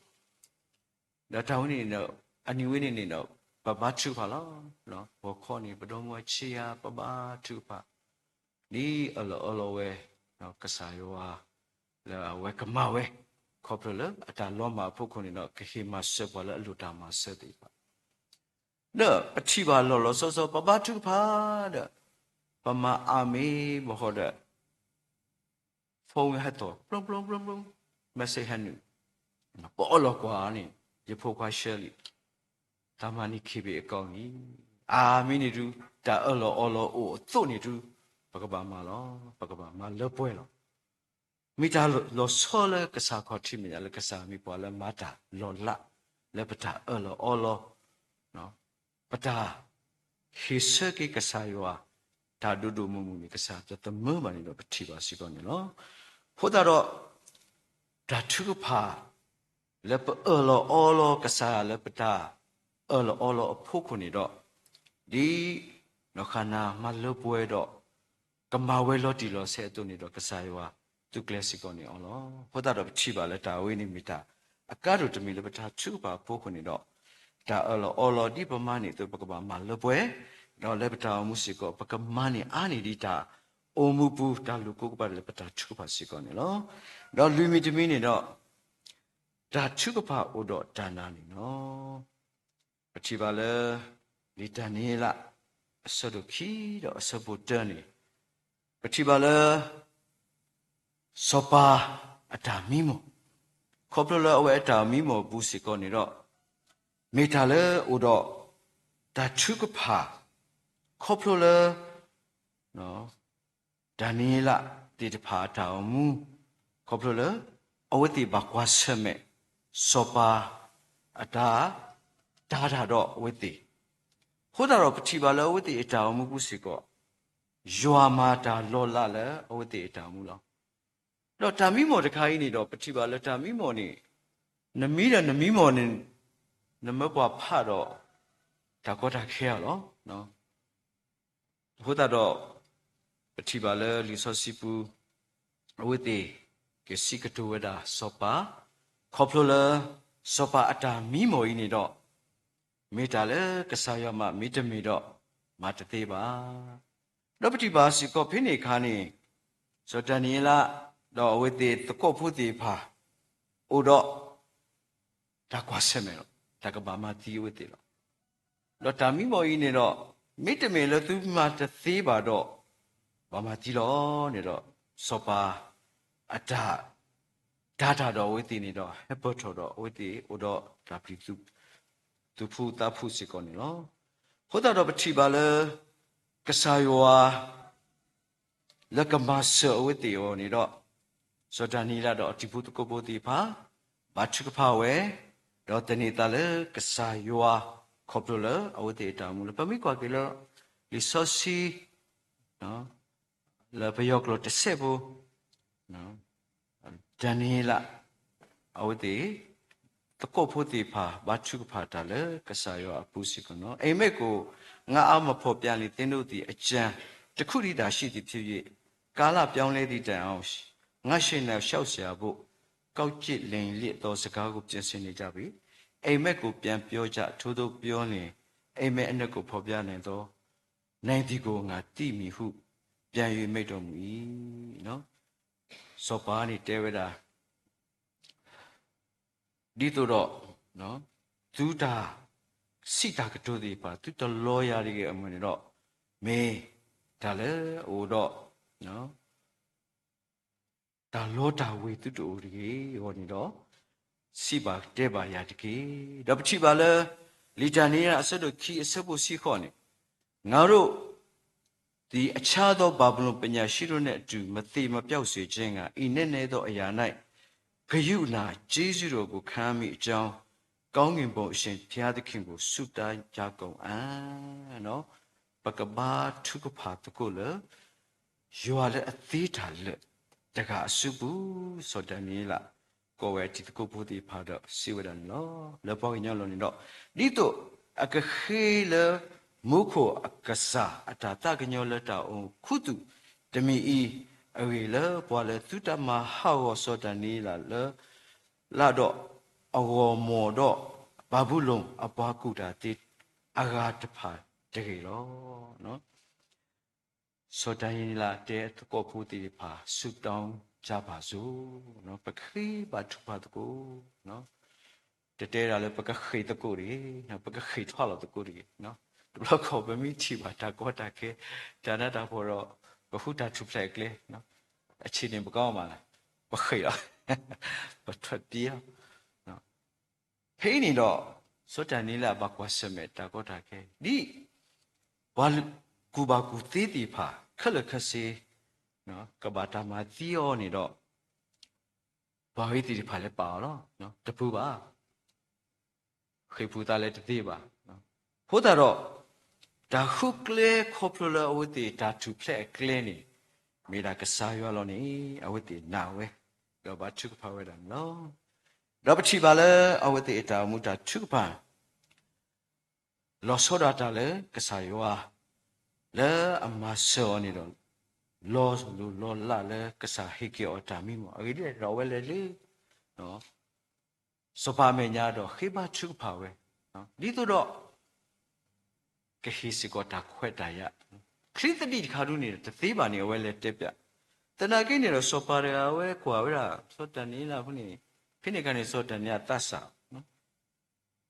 ဒီးတၢ်ဝဲန့ၣ်ဒီး အနံၤဝဲန့ၣ်န့ၣ်ဒီး ပဘါထုကဖၣ်လီၤ. ဂီၤခီန့ၣ် ပဒီမါဝၤဆံးဧါ ပဘါထုကဖၣ် ဒ်အၢၣ်လီၤအီလီၤဝဲ ကစၢ်ယွၤ လၢအဝဲကမၤဝဲ, ခီဖျိလၢအတၢ်လီၤမၢ်အဖီခိၣ်န့ၣ်ဒီး ကဟ့ၣ်မၤစၢၤပှၤလၢအလိၣ်တၢ်မၤစၢၤသ့ၣ်တဖၣ်, ဒီးပထံၣ်ဘၣ်လီၤလီၤဆီဆီ ပဘါထုကဖၣ်ဒီး ပမၤအါမ့ၢ်ဘၣ်ဃီဒီး phone ဟဲသီၣ် ပျီပျီပျီပျီ, message ဟဲနုာ်, ပအၢၣ်လီၤကွၢ်န့ၣ် ယဖိခွါ Shirley တၢ်မၤန့ၢ် ခ့ဘ့ အကောင့်န့ၣ်, အါမ့ၢ်န့ၣ်ဒုး တၢ်အၢၣ်လီၤအီလီၤအိၣ်အသိးန့ၣ်ဒုး ပကဘၣ်မၤလီၤ, ပကဘၣ်မၤလၢပှဲၤလီၤ. မ့ၢ်တၢ်လီၤဆီလၢကစၢ်ခီၣ်ထံးမဲာ်ညါ လၢကစၢ်မ့ၢ်ပှၤလၢမၤတၢ်လီၤလး လၢပတၢ်အၢၣ်လီၤအီလီၤ, ပတၢ်ဟ့ၣ်ဆၢက့ၤကစၢ်ယွၤ တၢ်ဒိၣ်ဒိၣ်မုၢ်မုၢ်န့ၣ် ကစၢ်တသမၢဘၣ်န့ၣ်ဒီး ပထံၣ်ဘၣ်စ့ၢ်ကီးန့ၣ်လီၤ. အဃိသတးဒီး တၢ်ထုကဖၣ် လၢပအၢၣ်လီၤအီလီၤကစၢ်ယွၤလၢပတၢ်အၢၣ်လီၤအီလီၤအဖီခိၣ်န့ၣ်ဒီး, ဒ်နီၢ်ဃၣ်နၤမၤလၢပှဲၤဒီး ကမၤဝဲလီၤတံၢ်လီၤဆဲးအသိးန့ၣ်ဒီး ကစၢ်ယွၤသုးကျဲၤစ့ၢ်ကီးန့ၣ်အီၤလီၤ. အဃိသတးဒီးပထံၣ်ဘၣ်လၢတၢ်ဝဲန့ၣ်မ့ၢ်တၢ်အကါဒိၣ်တမံၤလၢပတၢ်ထုကဖၣ်အဖီခိၣ်န့ၣ်ဒီး, တၢ်အၢၣ်လီၤအီလီၤဒ်ပမၤန့ၢ်အသိး ပကဘၣ်မၤလၢပှဲၤ, ဒီးလၢပတၢ်အိၣ်မူစ့ၢ်ကီး ပကမၤန့ၢ်အါန့ၢ်ဒ်တၢ်အိၣ်မူပူၤ တၢ်လိာ်ကိးကပၤလၢပတၢ်ထုကဖၣ်စ့ၢ်ကီးန့ၣ်လီၤ. ဒီးလွံၢ်မံၤတမံၤန့ၣ်ဒီး တၢ်ထုကဖၣ်အိၣ်ဒီးတၢ်နာ်န့ၣ်လီၤ. ပထံၣ်ဘၣ်လၢ လံာ်ဒၤနံးယ့လး အဆၢဒိၣ်ခံဒီးအဆၢဖိတၢန့ၣ်, ပထံၣ်ဘၣ်လၢ စီၤပၤအတၢ်မံမီၢ်, ခီဖျိလၢအဝဲအတၢ်မံမီၢ်အပူၤစ့ၢ်ကီးန့ၣ်ဒီး, မ့ၢ်တၢ်လၢအိၣ်ဒီး တၢ်ထုကဖၣ် ခီဖျိလၢ ဒၤနံးယ့လးသ့ၣ်တဖၣ်အတၢ်အိၣ်မူ, ခီဖျိလၢ အဝဲသ့ၣ်ဘၣ်ကွၢ်ဆၢၣ်မဲာ် စီၤပၤအတၢ် တၤတၢ်ဒီးအဝဲသ့ၣ်, အဃိသတးဒီးပထံၣ်ဘၣ်လၢအဝဲသ့ၣ်အတၢ်အိၣ်မူပူၤစ့ၢ်ကီး, ယွၤမၤတၢ်လီၤလးလၢအဝဲသ့ၣ်အတၢ်အိၣ်မူလီၤ. ဒီးတၢ်မံမီၢ်တခါအံၤန့ၣ်ဒီး ပထံၣ်ဘၣ်လၢတၢ်မံမီၢ်န့ၣ်, နမံဒီးနမံမီၢ်န့ၣ်, နမၢပှၤဖးဒီး တၢ်ကီတၢ်ခဲအီၤလီၤ. အဃိသတးဒီး ပထံၣ်ဘၣ်လၢလံာ်စီဆှံပူၤ, အဝဲသ့ၣ် ကစံးကတိၤဝဲဒၣ်စီၤပၤ, ခီဖျိလၢ စီၤပၤအတၢ်မံမီၢ်အံၤန့ၣ်ဒီး, မ့ၢ်တၢ်လၢကစၢ်ယွၤမၤ မ့တမ့ၢ်ဒီး မၤတသ့ဘၣ်. ဒီးပထံၣ်ဘၣ်စ့ၢ်ကီးဖဲန့ၣ်အခါန့ၣ်, စီၤဒၤနံးယ့လး ဒီးအဝဲသ့ၣ်သကိးဖိသ့ၣ်တဖၣ် အိၣ်ဒီး တၢ်ကွၢ်ဆၢၣ်မဲာ်လီၤ. တၢ်ကဘၣ်မၤသံအဝဲသ့ၣ်လီၤ. ဒီးတၢ်မံမီၢ်အံၤန့ၣ်ဒီး, မ့တမ့ၢ်လၢသုမၤတသ့ဘၣ်ဒီး, ဘၣ်မၤသံလီၤန့ၣ်ဒီး, စီၤပၤအတၢ် တၤတၢ်ဒီးအဝဲသ့ၣ်န့ၣ်ဒီး ဟဲပၢၢ်ထီၣ်ဒီးအဝဲသ့ၣ်အိၣ်ဒီးတၢ်ပျံၤ သူၣ်ဖှံသးဖှံစ့ၢ်ကီးန့ၣ်လီၤ. အဃိသတးဒီးပထံၣ်ဘၣ်လၢ ကစၢ်ယွၤ လၢကမၤစၢၤအဝဲသ့ၣ်အဂီၢ်န့ၣ်ဒီး, စီၤဒၤနံးယ့လးဒီးအတံၤဖိသကိးဖိသ့ၣ်တဖၣ် ဘါထုကဖၣ်ဝဲ, ဒီးသန့ၤသးလၢကစၢ်ယွၤ ခီဖျိလၢအဝဲသ့ၣ်အတၢ်အိၣ်မူလီၤ. ပမ့ၢ်ကွၢ်က့ၤလၢ လံာ်စီဆှံ လၢပယီၤကျိာ်တစဲးဖိ ဒၤနံးယ့လး အဝဲသ့ၣ် သကိးဖိသ့ၣ်တဖၣ် ဘါထုကဖၣ်တၢ်လၢကစၢ်ယွၤအပူၤစ့ၢ်ကီးန့ၣ်လီၤ. အိပ်မက်ကို ငါအားမဖော်ပြလျှင် သင်တို့သည် အကြံတခုတည်းသာရှိသည်ဖြစ်၍ ကာလပြောင်းလဲသည့်တိုင်အောင် ငါ့ရှေ့၌ လျှောက်စရာဘို့ ကောက်ကျစ်လိမ်လစ်သောစကားကို ပြင်ဆင်နေကြပြီ။ အိပ်မက်ကို ပြန်ပြောကြ၊ ထိုသို့ပြောလျှင် အိပ်မက်အနက်ကို ဖော်ပြနိုင်သော နိုင်သည်ကို ငါသိမည်ဟု ပြန်၍ မိန့်တော်မူ၏. စီၤပၤန့ၣ်တဲဝဲဒၣ် ဒ်သိးဒီး သုတၢ်စံးတၢ်ကတိၤသ့ၣ်တဖၣ် သုတလီၤယၤတဂ့ၤအမုၢ်န့ၣ်ဒီး မ့ၢ်တၢ်လၢအအိၣ်ဒီး တၢ်လီတၢ်ဝ့ၤသုတအိၣ်တဂ့ၤအဂီၢ်န့ၣ်ဒီး စံးဘၣ်တဲဘၣ်ယၤတက့ၢ်. ဒီးပထံၣ်ဘၣ်လၢ လံာ်ဒၤနံးယ့လးအဆၢဒိၣ်ခံအဆၢဖိဆံဃိးန့ၣ်, ငါတို့သည် အခြားသော ဘာဗလုန်ပညာရှိတို့နှင့်အတူ မသေမပျောက်စေခြင်းငှာ ။ယနေ့အသိးအရာ၌ ဂရုဏာကျေးဇူးတော်ကို ခံရမည်အကြောင်း ကောင်းကင်ဘုံအရှင်ဘုရားသခင်ကို ဆုတောင်းကြကုန်အံ့။ ပကဘါထုကဖၣ်သကိးလၢ ယွၤလၢအသ့တၢ်လၢာ်တဂၤအစုပူၤ, စီၤဒၤနံးယ့လး ကိးဝဲအတံၤသကိးဖိသ့ၣ်တဖၣ်ဒီးစံးဝဲဒၣ်န့ၣ်လီၤ. လၢပှၤကညီအလီၢ်န့ၣ်ဒီး, ဒ်သိးအကဃ့လၢမူခိၣ်အကစၢ်အတၢ်သးကညီၤလၢတၢ်အိၣ်ခူသူၣ်တမံၤအံၤ, အဂ့ၢ်လၢပှၤလၢသုတမၤဟးဂီၤစီၤဒၤနံးယ့လးလၢ လၢဒီးအဂီၢ်မီၢ်ဒီး ဘၤဘူလိၣ်အပှၤကူၣ်တၢ်သ့အဂၤတဖၣ်တဂ့ၤလီၤ. စီၤဒၤနံးယ့လးတဲသကိးဖိသ့ၣ်တဖၣ် ဆုတောင်းကြပါစို့, ပကဃ့ဘါထုကဖၣ်သကိး, တတဲဒၣ်လၢပကဃ့ၢ်သကိးတဂ့ၤ, ပကဃ့ၢ်ထွါလီၤသကိးတဂ့ၤ. တဘျီခီပမ့ၢ်ထံၣ်ဘၣ်တၢ်ကီတၢ်ခဲ, တၢ်နးတၢ်ဖှီၣ်ဒီး ပဃုတၢ်ထူၣ်ဖျဲးအကျဲ, အဆံးန့ၣ်ပကမၤမးလဲၣ်, ပဃ့ၢ်လီၤ, ပထွဲပ့ၤလီၤ. ဖဲအံၤန့ၣ်ဒီး စီၤဒၤနံးယ့လးဘၣ်ကွၢ်ဆၢၣ်မဲာ်တၢ်ကီတၢ်ခဲ, ဒ်ပှၤကူၣ်ဘၣ်ကူၣ်သ့သ့ၣ်တဖၣ် ခဲလၢာ်ခဲဆ့ ကဘၣ်တၢ်မၤသံအီၤန့ၣ်ဒီး ပှၤဂ့ၤသ့ၣ်တဖၣ်လဲၤပာ်အီၤလီၤ. တပူၤဘၣ်, ဃ့ၢ်ပူၤသးလဲၤတသ့ဘၣ်. အဃိသတးဒီး တၢ်ဃုကျဲခီဖျိလၢအဝဲသ့ၣ်တၢ်ထူၣ်ဖျဲးအကျဲန့ၣ် မ့ၢ်ဒၣ်ကစၢ်ယွၤလီၤန့ၣ် အဝဲသ့ၣ်နာ်ဝဲ, ဒီးဘါထုကဖၣ်ဝဲဒၣ်န့ၣ်လီၤ. ဒီးပထံၣ်ဘၣ်လၢအဝဲသ့ၣ်အတၢ်အိၣ်မူတၢ်ထုကဖၣ် လီၤဆီဒၣ်တၢ်လၢကစၢ်ယွၤ လၢအမၤစၢၤအီၤန့ၣ်ဒီး လီၤလိၢ်လီၤလးလၢကစၢ်ဟ့ၣ်က့ၤအီၤတၢ်မံမီၢ်, အဂ့ၢ်ဒ်လဲၣ်ဒီး အဝဲလဲၤလၢ စီၤပၤအမဲာ်ညါဒီးဃ့ဘါထုကဖၣ်ဝဲ, ဒ်သိးဒီး ကဟ့ၣ်စ့ၢ်ကီးတၢ်ခွဲးတၢ်ယာ်, ချံသဒံးတခါဒုန့ၣ်ဒီး တသ့ဘၣ်န့ၣ် အဝဲလဲၤတဲပျး, သနာ်က့န့ၣ်ဒီး စီၤပၤတဂၤအဝဲကွၢ်ဝဲဒၣ် စီၤဒၤနံးယ့လးအဃိန့ၣ်, ဖဲန့ၣ်အခါန့ၣ် စီၤဒၤနံးယ့လးသးစၢ်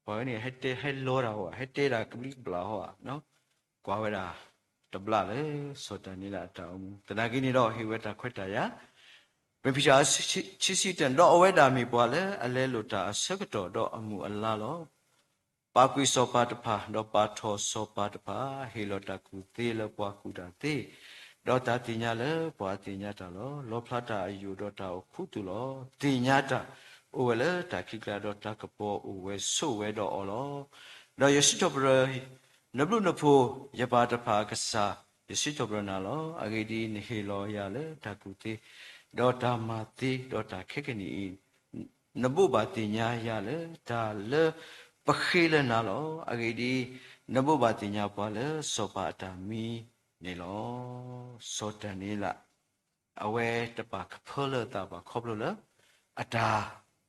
ပှၤဝဲန့ၣ် ဟဲတဲဟဲလီတၢ်ဟီဧါ, ဟဲတဲဒၣ်ကဘျံးကဘျၣ်ဟီဧါ, ကွၢ်ဝဲဒၣ်တဘျီလၢ စီၤဒၤနံးယ့လးအတၢ်အိၣ်မူ, သနာ်က့န့ၣ်ဒီး ဟ့ၣ်ဝဲတၢ်ခွဲးတၢ်ယာ်, ပဖံးဆၢဆံဆံတၢ, ဒီးအဝဲဒၣ်မ့ၢ်ပှၤလၢအလဲလိာ်တၢ်အဆၢကတီၢ်ဒီးအမုၢ်အလါလီၤ. ပာ်ကွံာ်စီၤပၤတဖၣ်, ဒီးပာ်ထီၣ်စီၤပၤတဖၣ်, ဟ့ၣ်လီၤတၢ်ကူၣ်သ့လၢပှၤကူၣ်တၢ်သ့, ဒီးတၢ်သ့ၣ်ညါလၢပှၤသ့ၣ်ညါတၢ်လီၤ. လီဖျါတၢ်အယိာ်ဒီးတၢ်အိၣ်ခူသူၣ်လီၤ. သ့ၣ်ညါတၢ်အိၣ်ဝဲလၢတၢ်ခံးကျါ, ဒီးတၢ်ကပီၤအိၣ်ဝဲဆိးဝဲဒီးအီၤလီၤ. ဒီးယစံးထီၣ်ပတြၢၤ နဘျုးနဖှိၣ်, ယပၢ်တဖၣ်အကစၢ်, ယစံးထီၣ်ပတြၢၤနၤလီၤ. အဂ့ၢ်ဒ်အံၤ, နဟ့ၣ်လီၤယၤလၢတၢ်ကူၣ်သ့, ဒီးတၢ်မၤသ့, ဒီးတၢ်ခဲကနံၣ်အံၤ, နဘိးဘၣ်သ့ၣ်ညါယၤလၢတၢ်လၢပဃ့လၢနၤလီၤ. အဂ့ၢ်ဒ်အံၤ, နဘိးဘၣ်သ့ၣ်ညါပှၤလၢစီၤပၤအတၢ်မံန့ၣ်လီၤ. စီၤဒၤနံးယ့လး အဝဲတပာ်ကဖၢလၢအသးဘၣ် ခီဖျိလၢ အတၢ်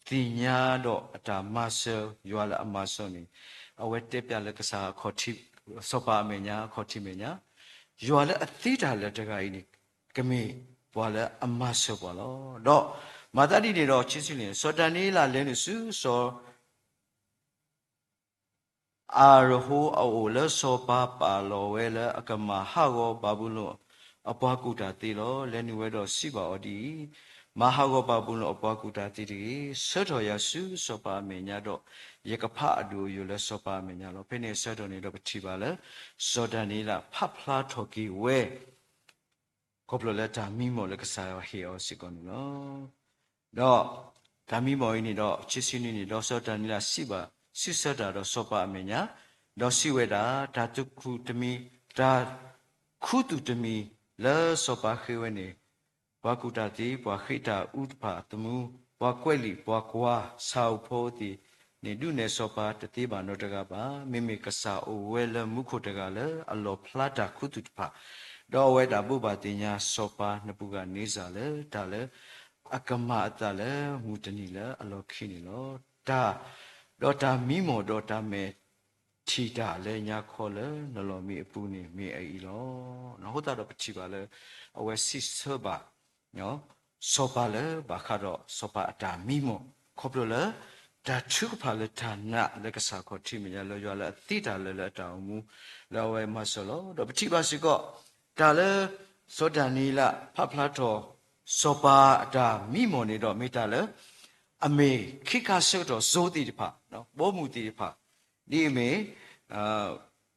သ့ၣ်ညါဒီးအတၢ်မၤစၢၤ ယွၤလၢအမၤစၢၤန့ၣ်, အဝဲတဲပျးလၢကစၢ် စီၤပၤအမဲာ်ညါ အခီၣ်ထံးမဲာ်ညါ, ယွၤလၢအသ့တၢ်လၢာ်တဂၤအံၤန့ၣ် ကမ့ၢ်ပှၤလၢအမၤစၢၤပှၤလီၤ. ဒီးမၤသးဒ်န့ၣ်ဒီး ခံဆံလွံၢ်န့ၣ်, စီၤဒၤနံးယ့လးလဲၤနုာ်ဆူစီၤ အၤရဟိအအိၣ် လၢစီၤပၤပာ်လီၤဝဲလၢအကမၤဟးဂီၤဘၤဘူလိၣ်အပှၤကူၣ်တၢ်သ့လီၤ. လဲၤနုာ်ဝဲဒီးစံးဘၣ်အီၤဒ်အံၤ, မၤဟးဂီၤဘၤဘူလိၣ်အပှၤကူၣ်တၢ်သ့တဂ့ၤ. ဆၢထၢၣ်ယၤဆူစီၤပၤအမဲာ်ညါဒီး ယကဖးအဒိၣ်အယိာ်လၢစီၤပၤအမဲာ်ညါလီၤ. ဖဲန့ၣ်အဆၢကတီၢ်န့ၣ်ဒီး ပထံၣ်ဘၣ်လၢ စီၤဒၤနံးယ့လးဖးဖျါထီၣ်က့ၤဝဲ ခီဖျိလၢတၢ်မံမီၢ်လၢကစၢ်ယွၤဟ့ၣ်အီၤစ့ၢ်ကီးန့ၣ်လီၤ. ဒီးတၢ်မံမီၢ်အံၤန့ၣ်ဒီး ခံဆံနွံန့ၣ်, ဒီးစီၤဒၤနံးယ့လးစံးဘၣ် စံးဆၢတၢ်ဒီးစီၤပၤအမဲာ်ညါ, ဒီးစံးဝဲဒၣ်, တၢ်သူၣ်ခုသ့ၣ်တမံၤ, တၢ်ခူသူၣ်တမံၤလၢစီၤပၤဃ့ဝဲန့ၣ်, ပှၤကူၣ်တၢ်သ့, ပှၤဃ့တၢ်အူတဖၣ်အသမူ, ပှၤကွဲးလံာ်ပှၤကွၢ်ဆၣ်ဧိၤဖီဧိၤသ့ၣ်န့ၣ် ဒုးနဲၣ်စီၤပၤတသ့ဘၣ်နီတဂၤဘၣ်. မ့မ့ၢ်ကစၢ်အိၣ်ဝဲလၢမူခိၣ်တဂၤလၢအလီၣ်ဖျါတၢ်ခူသူၣ်တဖၣ်, ဒီးအဝဲဒၣ်ဘိးဘၣ်သ့ၣ်ညါစီၤပၤနဘူၤခၣ်န့စၢ်လၢတၢ်လၢအကမၤအသးလၢမုၢ်တနံၤလၢအလီၢ်ခံန့ၣ်လီၤ. တၢ်, ဒီးတၢ်မံမီၢ်ဒီးတၢ်မဲာ်ထံၣ်တၢ်လၢညါခီလၢနလီၢ်မံအပူၤန့ၣ် မ့ၢ်အအံၤလီၤ. အဃိသတးဒီးပထံၣ်ဘၣ်လၢ အဝဲစံးဆၢဘၣ် စီၤပၤလၢဘၣ်ဃးဒီးစီၤပၤအတၢ်မံမီၢ် ခီဖျိလၢ တၢ်ထုကဖၣ်လၢတၢ်နာ်လၢကစၢ်ခီၣ်ထံးမဲာ်ညါ လၢယွၤလၢအသ့တၢ်လၢာ်လၢအတၢ်အိၣ်မူ လၢအဝဲမၤစၢၤလီၤ. ဒီးပထံၣ်ဘၣ်စ့ၢ်ကီး တၢ်လၢ စီၤဒၤနံးယ့လးဖးဖျါထီၣ် စီၤပၤအတၢ်မံမီၢ်န့ၣ်ဒီး မ့ၢ်တၢ်လၢ အမ့ၢ်ခ့ခါဆၢကတီၢ် စိၤသ့ၣ်တဖၣ်, ဘီမုၢ်သ့ၣ်တဖၣ် ဒ်အမ့ၢ်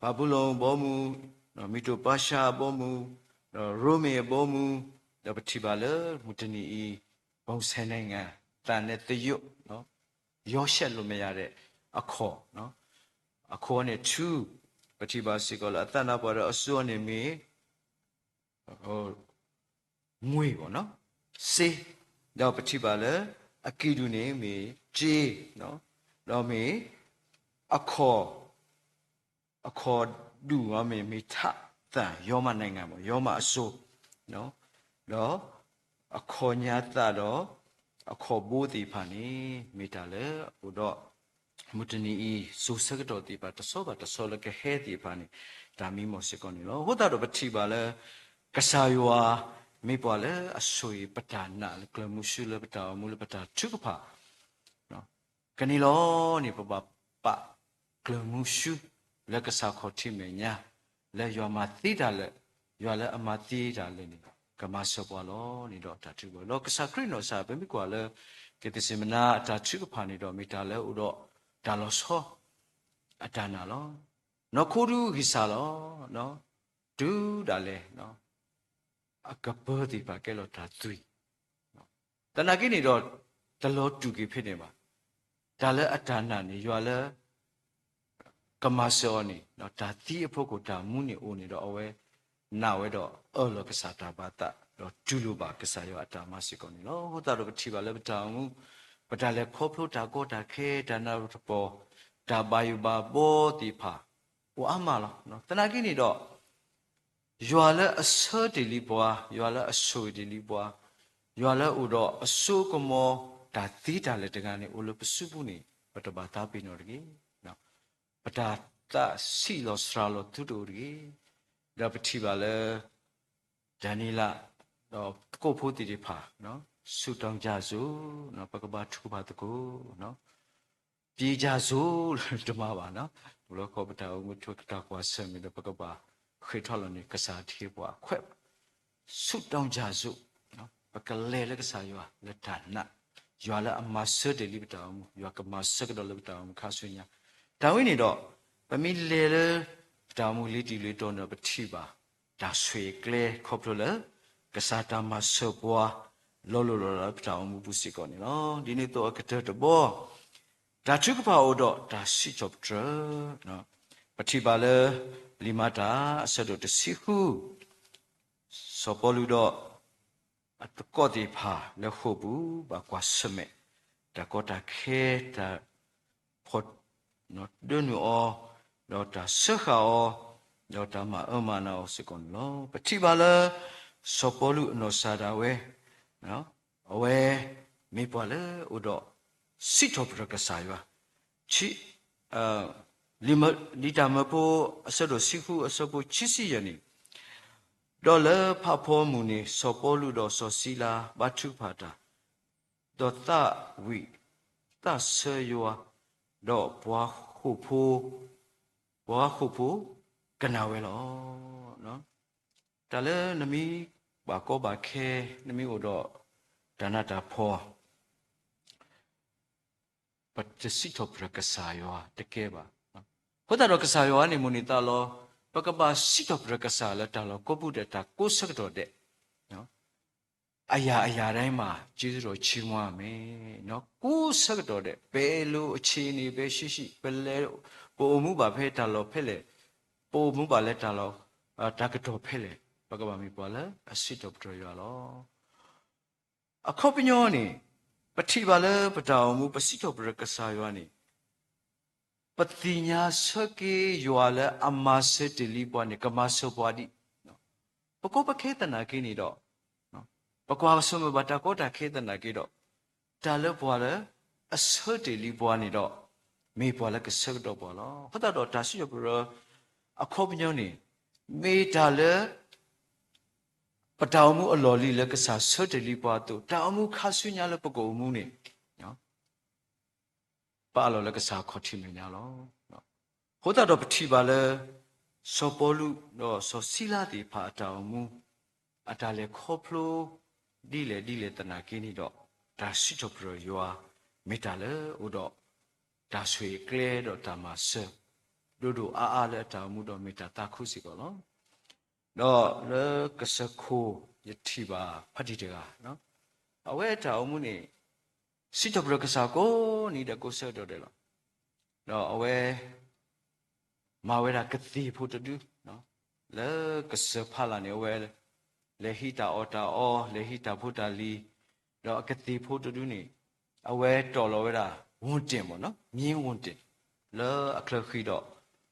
ဘၤဘူလိၣ်အဘီအမုၢ်, မံၤဒိၣ်ပၢ်ၡါအဘီအမုၢ်, ဒီးရိမ့ၤအဘီအမုၢ်, ဒီးပထံၣ်ဘၣ်လၢမုၢ်တနံၤအံၤ ပုံဆယ်နိုင်ငံ သံနဲ့သရုပ် ရောစဲလိာ်မရတဲ့အခီၣ်, အခီၣ်န့ၣ်ထူ, ပထံၣ်ဘၣ်စ့ၢ်ကီးလၢအသးနါပှၤဒီးအစိအီၤန့ၣ်မ့ၢ် ငွေ့ဘၣ်နီၤ, စ့, ဒီးပထံၣ်ဘၣ်လၢအကံၢ်ဒူၣ်န့ၣ်မ့ၢ်စ့, ဒီးမ့ၢ် အခီၣ်, အခီၣ်ဒူၣ်အမ့ၢ်မ့ၢ်ထးသံ ရောမနိုင်ငံ ဘၣ် ရောမအစိၤ, ဒီးအခီၣ်ညါသးဒီး အခီၣ်ဘိသ့ၣ်တဖၣ်န့ၣ် မ့ၢ်တၢ်လၢအအိၣ်ဒီး မုၢ်တနံၤအံၤ စိၤဆၢကတီၢ်သ့ၣ်တဖၣ် တဆီဘၣ်တဆီလၢကဟဲသ့ၣ်တဖၣ်န့ၣ် တၢ်မံမီၢ်စ့ၢ်ကီးန့ၣ်လီၤ. အဃိသတးဒီးပထံၣ်ဘၣ်လၢ ကစၢ်ယွၤ မ့ၢ်ပှၤလၢအဆိၣ်ဂ့ၤပတၢ်နာ်လၢကျၢၤမုဆူလၢပတၢ်အိၣ်မူလၢပတၢ်ထုကဖၣ် ကန့ၣ်လီၤန့ၣ် ပဘၣ်ပာ်ကျၢၤမုဆူ လၢကစၢ်ခီၣ်ထံးမဲာ်ညါ, လၢယွၤမၤသ့တၢ်လၢာ်, ယွၤလၢအမၤသ့တၢ်လၢာ်န့ၣ် ကမၤစၢၤပှၤလီၤန့ၣ်ဒီးတၢ်ထုကဖၣ်လီၤ. ကစၢ်ခရံာ်နီၢ်ကစၢ် ပမ့ၢ်ကွၢ်လၢ ကသ့းစံးမနၤအတၢ်ထုကဖၣ်န့ၣ်ဒီး မ့ၢ်တၢ်လၢအအိၣ်ဒီးတၢ်လီၤဆီ အတၢ်နာ်လီၤ. နီၢ်ခိဒုးဂံၢ်စၢ်လီၤ. တုၤဒၣ်လဲာ် အကပၢၤသ့ၣ်တဖၣ်ကဲလီၤတၢ်သွံၣ်, သနာ်က့န့ၣ်ဒီး တလီၤတူာ်က့ၤဖဲန့ၣ်ဘၣ်. တၢ်လၢအတၢ်နာ်န့ၣ် ယွၤလၢ ကမၤစၢၤအီၤန့ၣ် တၢ်သံအဖီခိၣ်တၢ်မူန့ၣ်အိၣ်န့ၣ်ဒီး အဝဲနာ်ဝဲဒီးအၢၣ်လီၤကစၢ်တၢ်ဘၣ်သး ဒီးတူၢ်လိာ်ဘၣ်ကစၢ်ယွၤအတၢ်မၤစ့ၢ်ကီးန့ၣ်လီၤ. အဃိသတးဒီးပထံၣ်ဘၣ်လၢပတၢ်အိၣ်မူ ပတၢ်လဲၤခီဖျိတၢ်ကီတၢ်ခဲ တၢ်နးတၢ်ဖှီၣ် တၢ်ဘၣ်ယိၣ်ဘၣ်ဘီသ့ၣ်တဖၣ် အိၣ်အါမးလီၤ. သနာ်က့န့ၣ်ဒီး ယွၤလၢအဆၢတ့ၢ်လံပှၤ, ယွၤလၢအဆိၣ်ဂ့ၤတ့ၢ်လံပှၤ, ယွၤလၢအအိၣ်ဒီးအစိအကမီၤ တၢ်သ့တၢ်လၢာ်တဂၤန့ၣ် အိၣ်လၢပစုပူၤန့ၣ် ပတဘၣ်သးပ့ၤနီၣ်တဂ့ၤ. ပတၢ်သးဆံးလီၤစှၤလီၤသုတအိၣ်တဂ့ၤ. ဒီးပထံၣ်ဘၣ်လၢ ဒၤနံးယ့လး ဒီးသကိးဖိသ့ၣ်တဖၣ် ဆုတောင်းကြစို့, ပကဘၣ်ထုကဖၣ်သကိး ပြေးကြစို့ တမၤဘၣ်နီၤ, လၢခီပတၢ်အိၣ်မူ တၢ်ကွၢ်ဆၢၣ်မဲာ်ဒီး ပကဘၣ်ဃ့ၢ်ထီၣ်လီၤန့ၣ် ကစၢ်ထံပှၤအခွဲးဘၣ်. ဆုတောင်းကြစို့, ပကလဲၤလၢကစၢ်ယွၤလၢတၢ်နာ်, ယွၤလၢအမၤဆၢတ့ၢ်လံပတၢ်အိၣ်မူ, ယွၤကမၤဆၢကဒီးလၢပတၢ်အိၣ်မူခါဆူညါ. တၢ်ဝဲန့ၣ်ဒီး ပမ့ၢ်လဲၤလၢ ပတၢ်အိၣ်မူလံၤတံၢ်လံၤတီၤန့ၣ်ဒီး ပထံၣ်ဘၣ် တၢ်ဆိၣ်ဂ့ၤကျဲခီဖျိလၢ ကစၢ်တၢ်မၤစၢၤပှၤ လီၤလိၢ်လီၤလးလၢပတၢ်အိၣ်မူပူၤစ့ၢ်ကီးန့ၣ်လီၤ. ဒ်န့ၣ်အသိးအကတၢၢ်တဘီ တၢ်ထုကဖၣ်အိၣ်ဒီးတၢ်စံးထီၣ်ပတြၢၤ, ပထံၣ်ဘၣ်လၢ လံာ်မၤတၢ်အဆၢဒိၣ်တဆံဃု စီၤပီလူးဒီး အသကိးသ့ၣ်တဖၣ်လၢဃိာ်ပူၤ ဘၣ်ကွၢ်ဆၢၣ်မဲာ် တၢ်ကီတၢ်ခဲ တၢ်ဖီၣ် ဒၢနုာ်အီၤ, ဒီးတၢ်စၢဃာ်အီၤ, ဒီးတၢ်မၤအၢမၤနးအီၤစ့ၢ်ကီးန့ၣ်လီၤ. ပထံၣ်ဘၣ်လၢ စီၤပီလူးအနီၢ်ကစၢ်ဒၣ်ဝဲ အဝဲ မ့ၢ်ပှၤလၢအိၣ်ဒီး စံးထီၣ်ပတြၢၤကစၢ်ယွၤ, လံာ်တၢ်မၢဖိ အဆၢဒိၣ်ဆံဃု အဆၢဖိခံဆံယဲၢ်န့ၣ်, ဒီးလၢဖးဖီမုၢ်န့ၣ် စီၤပီလူးဒီးစီၤစံလၤ ဘါထုကဖၣ်တၢ်, ဒီးသးဝံၣ်သးဆၢယွၤ, ဒီးပှၤဃိာ်ဖိ ပှၤဃိာ်ဖိကနၣ်ဝဲလီၤ. တၢ်လၢနမ့ၢ်ဘၣ်ကီဘၣ်ခဲ, နမ့ၢ်အိၣ်ဒီးတၢ်နးတၢ်ဖှီၣ် ပတစံးထီၣ်ပတြၢၤကစၢ်ယွၤတကဲဘၣ်. အဃိသတးဒီးကစၢ်ယွၤန့ၣ် မိၣ်န့ၢ်သးလီၤ, ပကဘၣ်စံးထီၣ်ပတြၢၤကစၢ်လၢတၢ်လီၢ်ကိးပူၤဒဲး တၢ်ကိးဆၢကတီၢ်ဒဲး အရာရာတိုင်းမှာ ကျေးဇူးတော်ချီးမွမ်းရမယ်, ကိးဆၢကတီၢ်ဒဲး ပအဲၣ်လိာ်အဆံးန့ၣ် ပအဲၣ်ဆံးဆံး ပလဲၤ ပအိၣ်မူဘၣ်ဖဲတၢ်လီၢ်ဖဲလဲၣ်, ပအိၣ်မူဘၣ်လၢတၢ်လီၢ် တၢ်ကတီၢ်ဖဲလဲၣ်, ပကဘၣ်မ့ၢ်ပှၤလၢအစံးထီၣ်ပတြၢၤယွၤလီၤ. အခီပညီန့ၣ် ပထံၣ်ဘၣ်လၢပတၢ်အိၣ်မူ ပစံးထီၣ်ပတြၢၤကစၢ်ယွၤန့ၣ် ပသ့ၣ်ညါဆၢက့ၤယွၤလၢအမၤစၢၤတ့ၢ်လံပှၤန့ၣ် ကမၤစၢၤပှၤဒံး. ပကီပခဲသနာ်က့န့ၣ်ဒီး ပကွၢ်ဆၢၣ်မဲာ်ဘၣ်တၢ်ကီတၢ်ခဲသနာ်က့ဒီး တၢ်လၢပှၤလၢအဆၢတ့ၢ်လံပှၤန့ၣ်ဒီး မ့ၢ်ပှၤလၢကဆၢကတီၢ်ပှၤလီၤ. အဃိသတးဒီးတၢ်စံးထီၣ်ပတြၢၤအခီပညီန့ၣ် မ့ၢ်တၢ်လၢ ပတၢ်အိၣ်မူအလီၢ်လံၤလၢကစၢ်ဆၢတ့ၢ်လံပှၤအသိး တၢ်အိၣ်မူခါဆူညါလၢပကအိၣ်မူန့ၣ် ပအးလီၤလၢကစၢ်ခီၣ်ထံးမဲာ်ညါလီၤ. အဃိသတးဒီးပထံၣ်ဘၣ်လၢ စီၤပီလူးဒီးစီၤစံလါသ့ၣ်တဖၣ်အတၢ်အိၣ်မူ အတၢ်လဲၤခီဖျိ ဒ်လဲၣ်ဒ်လဲၣ်သနာ်က့န့ၣ်ဒီး တၢ်စံးထီၣ်ပတြၢၤယွၤ မ့ၢ်တၢ်လၢအိၣ်ဒီး တၢ်ဆိၣ်ဂ့ၤကျဲဒီးတၢ်မၤစၢၤ ဒိၣ်ဒိၣ်အါအါလၢအတၢ်အိၣ်မူဒီးမ့ၢ်တၢ်သးခုစ့ၢ်ကီးလီၤ. ဒီးလၢကစၢၢ်ခိၣ်ယထံၣ်ဘၣ်ဖးတံၢ်တဂၤ, အဝဲအတၢ်အိၣ်မူန့ၣ် စံးထီၣ်ပတြၢၤကစၢ်ကိးနံၤဒဲးကိးဆၢကတီၢ်ဒဲးလီၤ. ဒီးအဝဲ မၤဝဲဒၣ်ကသ့ၣ်ဖိတဒု, လၢကစၢၢ်ဖးလၢ်န့ၣ် အဝဲ လဲၤဟံးတၢ်အီၣ်တၢ်အီ, လဲၤဟံးတၢ်ဖိတၢ်လံၤ, ဒီးအကသ့ၣ်ဖိတဒုန့ၣ် အဝဲတီၢ်လီၤဝဲဒၣ် ဝူၣ်တ့ၣ် မ့ၢ်နီၤ, မ့ၢ်ဝူၣ်တ့ၣ် လၢအချၢဃံဒီး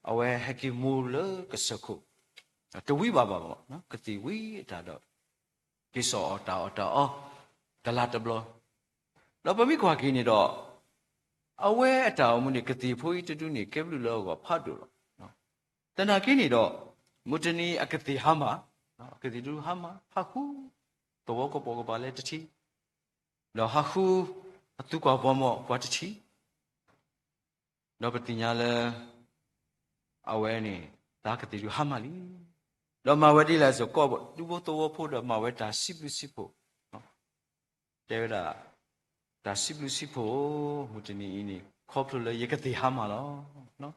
အဝဲဟဲက့ၤမူလၢကစၢၢ်ခိၣ်, တဝံဘၣ်ဘၣ်မ့ၢ်နီၤ, ကသ့ၣ်ဝံအတၢ်ဒီး က့ၤစိာ်အီၣ်တၢ်အီၣ်တၢ်အီ တလါတဘျီ, ဒီးပမ့ၢ်ကွၢ်က့ၤန့ၣ်ဒီး အဝဲအတၢ်အိၣ်မူန့ၣ် ကသ့ၣ်ဖိအံၤတဒုန့ၣ် ကဲဘျုးလၢအဂီၢ်ဖးဒိၣ်လီၤ. သနာ်က့န့ၣ်ဒီး မုၢ်တနံၤအကသ့ၣ်ဟါမၢ်, အကသ့ၣ်တဒုဟါမၢ် ဟးဃု သဝီကပိာ်ကပၤလၢတထံး, ဒီးဟးဃု အသူကွၢ်ပှၤမီၢ်ပှၤတထံး, ဒီးပသ့ၣ်ညါလၢ အဝဲန့ၣ် သးကသ့ၣ်တဒုဟါမၢ်လံ, ဒီးမၤဝဲဒ်လဲၣ်စ့ၢ်ကီး ဒူဖိသဝီဖိဒီးမၤဝဲတၢ်စံးဘျုးစံးဖှိၣ်, တဲဝဲဒၣ် တၢ်စံးဘျုးစံးဖှိၣ် မုၢ်တနံၤအံၤန့ၣ် ခီဖျိလၢယကသ့ၣ်ဟါမၢ်လီၤ.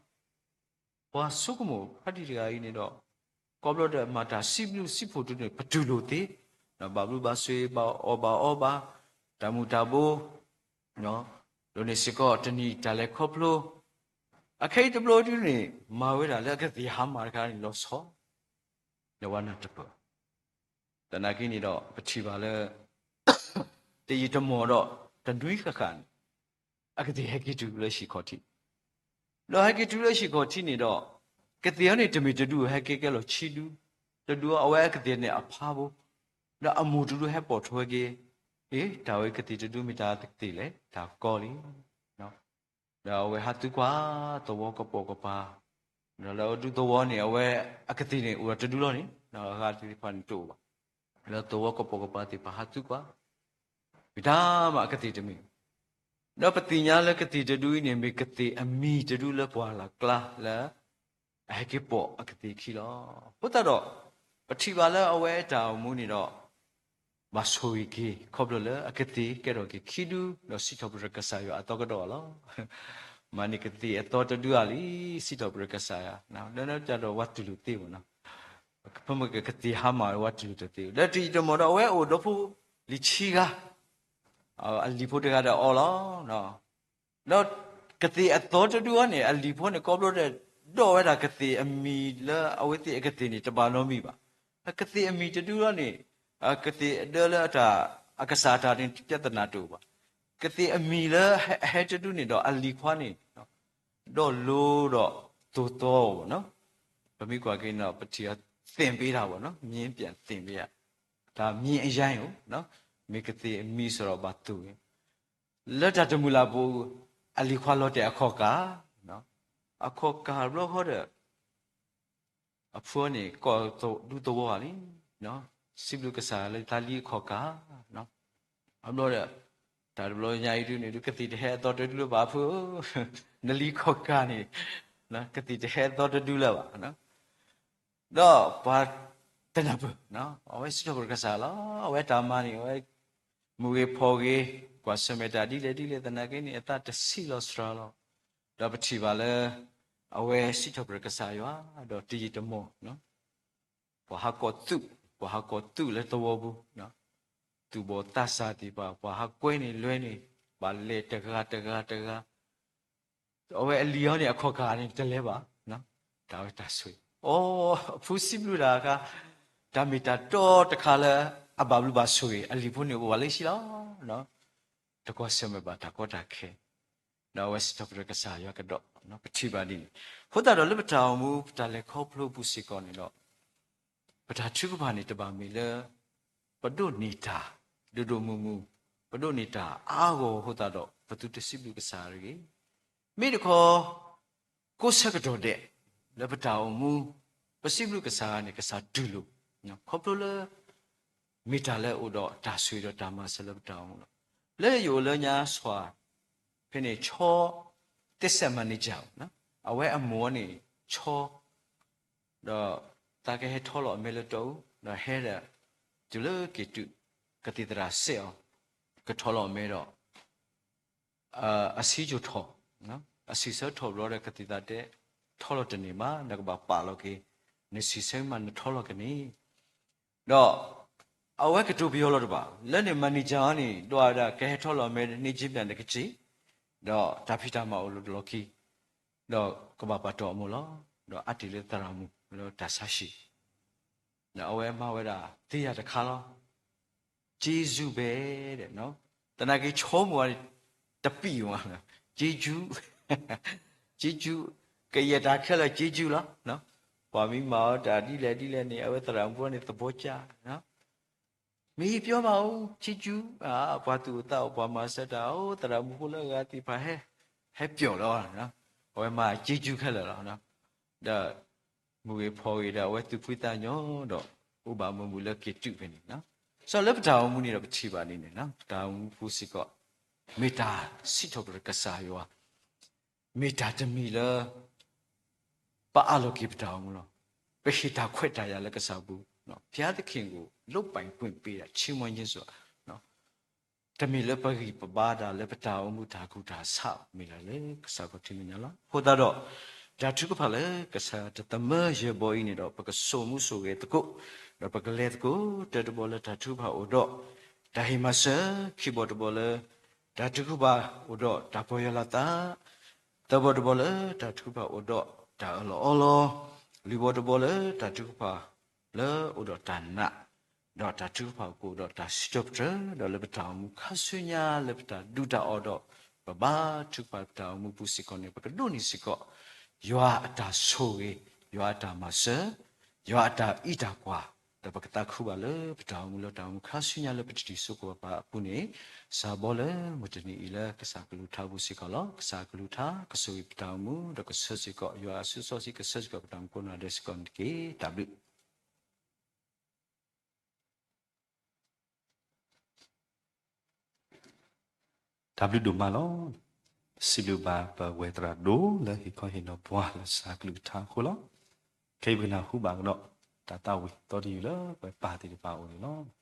ပှၤဆိကမိၣ်ဖးတံၢ်တဂၤအံၤန့ၣ်ဒီး ကိးဘျီဒီးမၤတၢ်စံးဘျုးစံးဖှိၣ်တဒုန့ၣ် ပတူၢ်လိာ်သ့, ဘၣ်ဘျုးဘၣ်ဆိၣ်ဂ့ၤ ဘၣ်အီၣ်ဘၣ်အီဘၣ် တၢ်မူၤတၢ်ဘိ, ဒိးန့ၢ်စ့ၢ်ကီးတနံၤတၢ်လဲၤခီဖျိ, အခဲအံၤတဘျီဒုန့ၣ် မၤဝဲဒၣ်လၢအကသ့ၣ်ဟါမၢ်တခါန့ၣ် လီၤဆီ လၢဝဲနၢ်တပၢၢ် သနာ်က့န့ၣ်ဒီး ပထံၣ်ဘၣ်လၢ တယံာ်တမီၢ်ဒီး တနွံဃၣ်ဃၣ်န့ၣ် အကသ့ၣ်ဟဲက့ၤတုၤလၢဟံၣ်ခီၣ်ထံး, ဒီးဟဲက့ၤတုၤလၢဟံၣ်ခီၣ်ထံးန့ၣ်ဒီး ကသ့ၣ်အံၤန့ၣ် တမ့ၢ်တဒု ဟဲက့ၤကဲလီၤဆံဒု, တဒုအဝဲအကသ့ၣ်န့ၣ်အဖးဘိ, ဒီးအမိၢ်တဒုဟဲပိာ်ထွဲက့ၤ, အ့ တၢ်ဝဲကသ့ၣ်တဒုမ့ၢ်တၢ်ကသ့ၣ်လဲၣ် တၢ်ကီလံ ဒီးအဝဲဟးသံကွၢ်သဝီကပိာ်ကပၤ, ဒီးလၢအဒူသဝီန့ၣ် အဝဲအကသ့ၣ်န့ၣ် အိၣ်ဒီးတဒုလီၤန့ၣ် ဒီးအဂၤသ့ၣ်တဖၣ်န့ၣ်တအိၣ်ဘၣ်, လၢသဝီကပိာ်ကပၤသ့ၣ်တဖၣ်ဟးသံကွၢ်, မ့ၢ်တၢ်မၤအကသ့ၣ်တမံၤ, ဒီးပသ့ၣ်ညါလၢကသ့ၣ်တဒုအံၤန့ၣ် မ့ၢ်ကသ့ၣ်အမံၤတဒုလၢပှၢ်လၢ်ကျါလၢ အဟဲက့ၤပိာ်အကသ့ၣ်ခံလီၤ. အဃိသတးဒီး ပထံၣ်ဘၣ်လၢအဝဲအတၢ်အိၣ်မူန့ၣ်ဒီး ဘၣ်ဆိၣ်ဂ့ၤက့ၤ ခီဖျိလၢအကသ့ၣ်ကဲထီၣ်က့ၤခံဒု ဒီးစံးထီၣ်ပတြၢၤကစၢ်ယွၤအသီကဒီးလီၤ. မၤန့ၢ်ကသ့ၣ်အသီတဒုဧါလံ, စံးထီၣ်ပတြၢၤကစၢ်ယွၤ, လၢတၢ်ဒီးဝဲတူၢ်လိာ်သ့မ့ၢ်နီၤ, ဖဲမ့ၢ်ကသ့ၣ်ဟါမၢ်ဝဲတူၢ်လိာ်တသ့, ဒီးတယံာ်တမီၢ်ဒီးအဝဲအိၣ်ဒီးဖိလံၤဆံဂၤ, အလံၤဖိတဂၤဒီးအီၤလီၤ. ဒီးကသ့ၣ်အသီတဒုအံၤန့ၣ် အလံၤဖိန့ၣ် ကိးဘျီဒီး ဒိးဝဲဒၣ်ကသ့ၣ်အမံၤလၢအဝဲသ့ၣ်အကသ့ၣ်န့ၣ် တဘၣ်နီတမံၤဘၣ်. ကသ့ၣ်အမံၤတဒုအံၤန့ၣ် ကသ့ၣ်အဒၢလၢအတၢ် အကစၢ်အတၢ်န့ၣ် ပြဿနာတအိၣ်ဘၣ်. ကသ့ၣ်အမံၤလၢအဟဲတဒုန့ၣ်ဒီး အလံၤခွါန့ၣ် ဒီးလိဒီးသိၣ်သီအီၤဘၣ်နီၤ. ပမ့ၢ်ကွၢ်က့ၤန့ၣ်ဒီး ပထံၣ်အီၤသ့ၣ်ဘ့တၢ်ဘၣ်နီၤ, မြင်းပြန်သ့ၣ်ဘ့ဧါ, တၢ်မြင်းအရိုင်းအိၣ်, မ့ၢ်ကသ့ၣ်အမံၤစ့ၢ်ဒီးဘၣ်သိၣ်, လၢတၢ်တမုာ်လၢ်ပူၤ အလံၤခွါလီၤတဲာ်အခီၣ်ကၢ်, အခီၣ်ကၢ်ဘျီဃီဒီး အဖုန့ၣ် ကိးဒူသဝီဂၤလံ, စံးဘျုးကစၢ်လၢတၢ်လံအခီၣ်ကၢ်, အဘျီဒီး တၢ်တဘျီညါအံၤဒုန့ၣ် ဒုကသ့ၣ်တဟဲအသီတဒုလၢၤဘၣ်ဖုဧၢ, နလံခီၣ်ကၢ်န့ၣ် ကသ့ၣ်တဟဲအသီတဒုလၢၤဘၣ်. ဒီးပှၤတနၢ်ပၢၢ်, အဝဲစံးထီၣ်ပတြၢၤကစၢ်လီၤ. အဝဲတၢ်မၤန့ၣ် အဝဲ မုၢ်ဂ့ၤဖီၣ်ဂ့ၤ ကွၢ်ဆၢၣ်မဲာ်တၢ်ဒ်လဲၣ်ဒ်လဲၣ်သနာ်က့န့ၣ် အသးတဆံးလီၤစှၤလီၤ. ဒီးပထံၣ်ဘၣ်လၢ အဝဲစံးထီၣ်ပတြၢၤကစၢ်ယွၤ, ဒီးတယံာ်တမီၢ် ပှၤဟးကိးသုး, ပှၤဟးကိးသုးလၢသဝီပူၤ, သူၣ်ဘီၣ်သးစၢ်သ့ၣ်တဖၣ် ပှၤဟးကွဲန့ၢ်လွဲန့ၢ်, ဘၣ်လဲၤတဂၤတဂၤတဂၤ, အဝဲအလံၤအံၤန့ၣ် အခီၣ်ကၢ်န့ၣ်တလဲၤဘၣ်, တၢ်ဝဲတၢ်ဆိၣ်ဂ့ၤ, အိ အဖုစံးဘျုးတၢ်အခါ, တၢ်မ့ၢ်တၢ်တီတခါလၢ အဘၣ်ဘျုးဘၣ်ဆိၣ်ဂ့ၤ အလံၤဖိန့ၣ်အိၣ်ဝဲလၢဟံၣ်လီၤ. တကွၢ်ဆၢၣ်မဲာ်ဘၣ်တၢ်ကီတၢ်ခဲ, ဒီးအဝဲစံးထီၣ်ပတြၢၤကစၢ်ယွၤကဒီး, ပထံၣ်ဘၣ်ဒ်န့ၣ်. အဃိသတးဒီးလၢပတၢ်အိၣ်မူ ပတၢ်လဲၤခီဖျိပူၤစ့ၢ်ကီးန့ၣ်ဒီး ပတၢ်ထုကဖၣ်န့ၣ်တဘၣ်မ့ၢ်လၢ ပဒိးန့ၢ်တၢ် ဒိၣ်ဒိၣ်မုၢ်မုၢ်, ပဒိးန့ၢ်တၢ်အါဂီၢ်အဃိသတးဒီး ပသုတစံးဘျုးကစၢ်တဂ့ၤ. မ့ၢ်တခီ ကိးဆၢကတီၢ်ဒဲး လၢပတၢ်အိၣ်မူ ပစံးဘျုးကစၢ်န့ၣ် ကစၢ်တူၢ်လိာ်, ခီဖျိလၢ မ့ၢ်တၢ်လၢအအိၣ်ဒီးတၢ်ဆိၣ်ဂ့ၤဒီးတၢ်မၤစၢၤလၢပတၢ်အိၣ်မူလီၤ. လၢယအိၣ်လၢညါစှၤ ဖဲန့ၣ် ဆီ သစ်စက်မန်နေဂျာ အဝဲအမိၢ်န့ၣ် ဆီ ဒီးသးကဟဲထီလီၤအမဲလၢတီအူ, ဒီးဟဲဒီး တုၤလၢက့ၤတုၤ ကသံၣ်သရၣ်စဲးအီၤ, ကထီလီၤအမဲဒီး အဆံးကၠိၤထီၣ်, အစံးဆၢထီၣ်ဘျီဒီးကသံၣ်သးတဲ, ထီလီၤတန့ၢ်ဘၣ်, နကဘၣ်ပာ်လီၤက့ၤ, နစံးဆၢမးနထီလီၤကန့ၢ်. ဒီးအဝဲကတိၤပယီၤလီၤတဘၣ်, လၢန့ၣ် manager အီၤန့ၣ် ဒွးဝဲဒၣ် ကဟဲထီလီၤမ့ၢ်န့ၢ်က့ၤပျၢ်နကစ့ၢ်, ဒီးတၢ်ဖံးတၢ်မၤအိၣ်လၢတလီၢ်ခံ, ဒီးကဘၣ်ပာ်တီၢ်အမိၢ်လီၤ. ဒီးအါတ့ၢ်လၢသရၣ်မုၣ်လၢတၢ်ဆါဟံၣ် ဒီးအဝဲမၤဝဲဒၣ်သ့ယၤတခါလီၤ. က့ၤစူးဘဲဒဲး, သနာ်က့ ဆိကမိၣ်ဝဲ တပံၣ်ဝဲ, က့ၤစူး, က့ၤစူး, ကယဲၢ်တၢ်ခဲလၢာ်က့ၤစူးလီၤ. ပှၤမ့ၢ်မၤအီၤတၢ်ဒ်လဲၣ်ဒ်လဲၣ်န့ၣ် အဝဲသရၣ်မုၣ်ဖိန့ၣ် သဘီကၢ်, မ့ၢ်ပျီမးအိၣ် က့ၤစူး, ပှၤသူၣ်အိၣ်သးအိၣ် ပှၤမၤစၢၤတၢ်အိၣ် သရၣ်မုၣ်ဖိလၢအဂၤသ့ၣ်တဖၣ်ဟဲ, ဟဲပျီလီၤ, အဝဲမၤက့ၤစူးခဲလၢာ်လီၤ. ဒီး မုၢ်ဂ့ၤဖီဂ့ၤဒီး အဝဲသူၣ်ဖှံသးညီဒီး အိၣ်ဘၣ်မုာ်မုာ်လၢက့ၤတုၤဖဲန့ၣ်လီၤ. စီၤလၢပတၢ်အိၣ်မူန့ၣ်ဒီး ပထံၣ်ဘၣ်ဒ်န့ၣ်လီၤ. ပတၢ်အိၣ်မူပူၤစ့ၢ်ကီး မ့ၢ်တၢ်စံးထီၣ်ပတြၢၤကစၢ်ယွၤ, မ့ၢ်တၢ်တမံၤလၢ ပအးလီၤက့ၤပတၢ်အိၣ်မူလီၤ. ပဟ့ၣ်တၢ်ခွဲးတၢ်ယာ်လၢကစၢ်ပူၤ, ဘုရားသခင်ကို လုပ်ပိုင်ခွင့်ပေးတာ ချီးမွမ်းခြင်းဆိုတာ တမ့ၢ်လၢပဂံၢ်ပဘါတၢ်လၢပတၢ်အိၣ်မူတၢ်ကူၣ်တၢ်ဆး မ့ၢ်ဒၣ်လၢကစၢ်ခီၣ်ထံးမဲာ်ညါလီၤ. အဃိသတးဒီး တၢ်ထုကဖၣ်လၢကစၢ်တသမၢယဲၢ်ဘီအံၤန့ၣ်ဒီး ပကစိာ်မူစိာ်ဂဲၤသကိး, ဒီးပကလဲၤသကိး တၢတဘီလၢတၢ်ထုကဖၣ်အိၣ်ဒီး တၢ်ဟ့ၣ်မၤစၢၤ, ခံဘီတဘီလၢ တၢ်ထုကဖၣ်အိၣ်ဒီးတၢ်ပီၢ်ယၢ်လီၤသး, သၢဘီတဘီလၢတၢ်ထုကဖၣ်အိၣ်ဒီးတၢ်အၢၣ်လီၤအီလီၤ, လွံၢ်ဘီတဘီလၢတၢ်ထုကဖၣ်လၢအိၣ်ဒီးတၢ်နာ်, ဒီးတၢ်ထုကဖၣ်ကအိၣ်ဒီးတၢ်စံးထီၣ်ပတြၢၤ, ဒီးလၢပတၢ်အိၣ်မူခါဆူညါလၢပတၢ်ဒုးတၢ်အီၣ်ဒီး ပဘါထုကဖၣ်ပတၢ်အိၣ်မူပူၤစ့ၢ်ကီးန့ၣ် ပကဒိးန့ၢ်စ့ၢ်ကီး ယွၤအတၢ်ဆိၣ်ဂ့ၤ, ယွၤအတၢ်မၤစၢၤ, ယွၤအတၢ်အံးတၢ်ကွၢ်, ဒီးပကသးခုဘၣ်လၢပတၢ်အိၣ်မူလၢတၢ်အိၣ်မူခါဆူညါလၢပတထံၣ်စိကီၢ်ပၤအပူၤန့ၣ်, စးဘီလၢမုၢ်တနံၤအံၤလၢကစၢ်ကလုၢ်ကထါပူၤစ့ၢ်ကီးလီၤ. ကစၢ်ကလုၢ်ကထါကဆိၣ်ဂ့ၤပတၢ်အိၣ်မူ ဒီးကဆၢစ့ၢ်ကီး ယွၤအစုစီဆှံကဆၢစ့ၢ်ကီးပတၢ်အိၣ်မူကိးနီၢ်ဒဲးစ့ၢ်ကီးန့ၣ်တက့ၢ်. တၢ်ဘျုး တၢ်ဘျုးဒိၣ်မးလီၤ. စံးဘျုးဘၣ်ပဝဲသရၣ်ဒိၣ်လၢဟ့ၣ်ခီဟ့ၣ်နီၤပှၤလၢကစၢ်ကလုၢ်ကထါအဃိလီၤ. ခဲအံၤပကနၢ်ဟူဘၣ်ကဒီး တၢ်သးဝံၣ်သီတယုၢ်လၢပှၤပၢ်သ့ၣ်တဖၣ်အအိၣ်န့ၣ်လီၤ.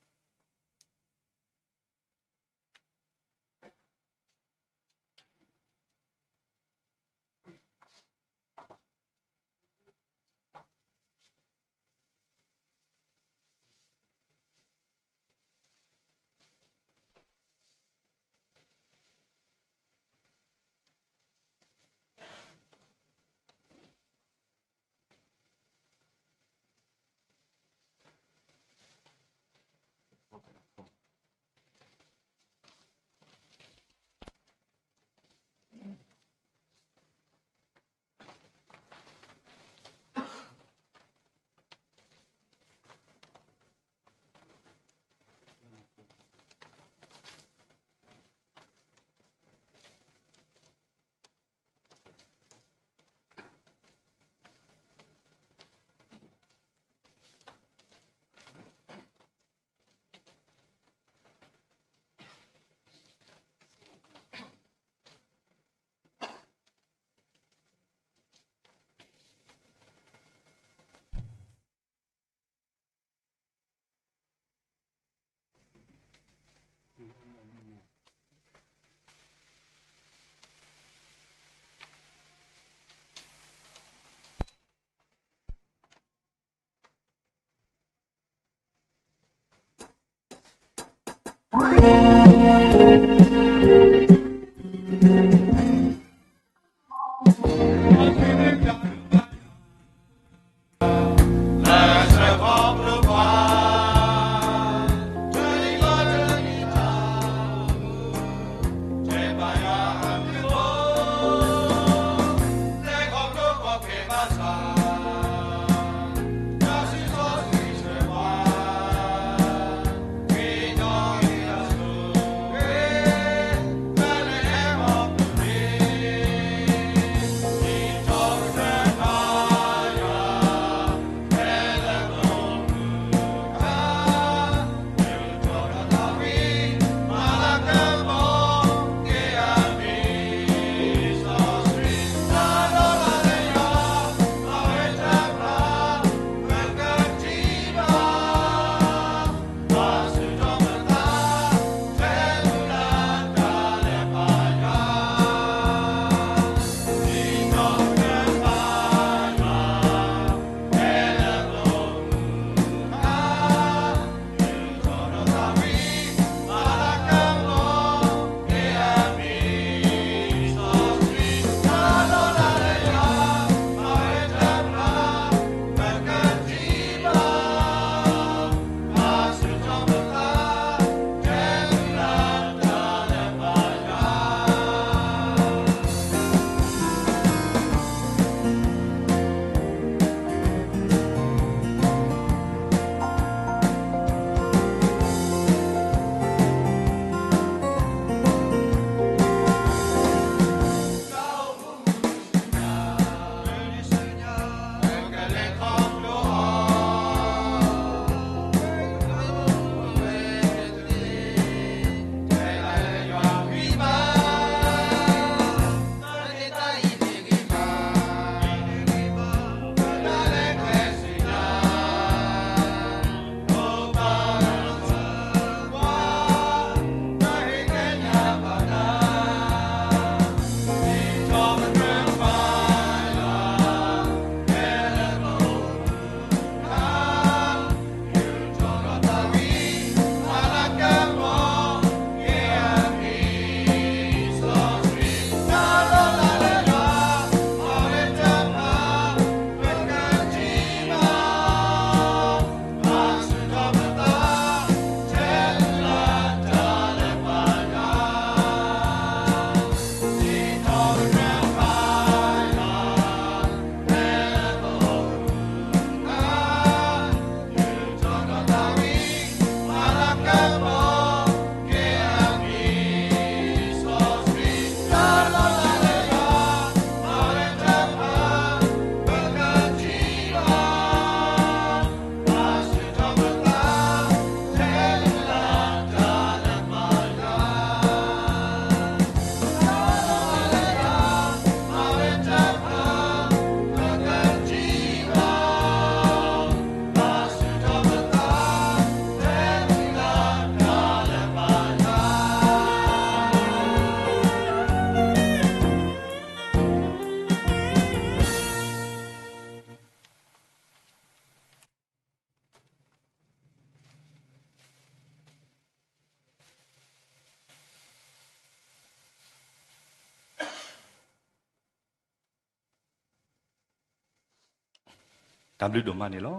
တၢ်ဘျုးဒိၣ်မးန့ၣ်လီၤ.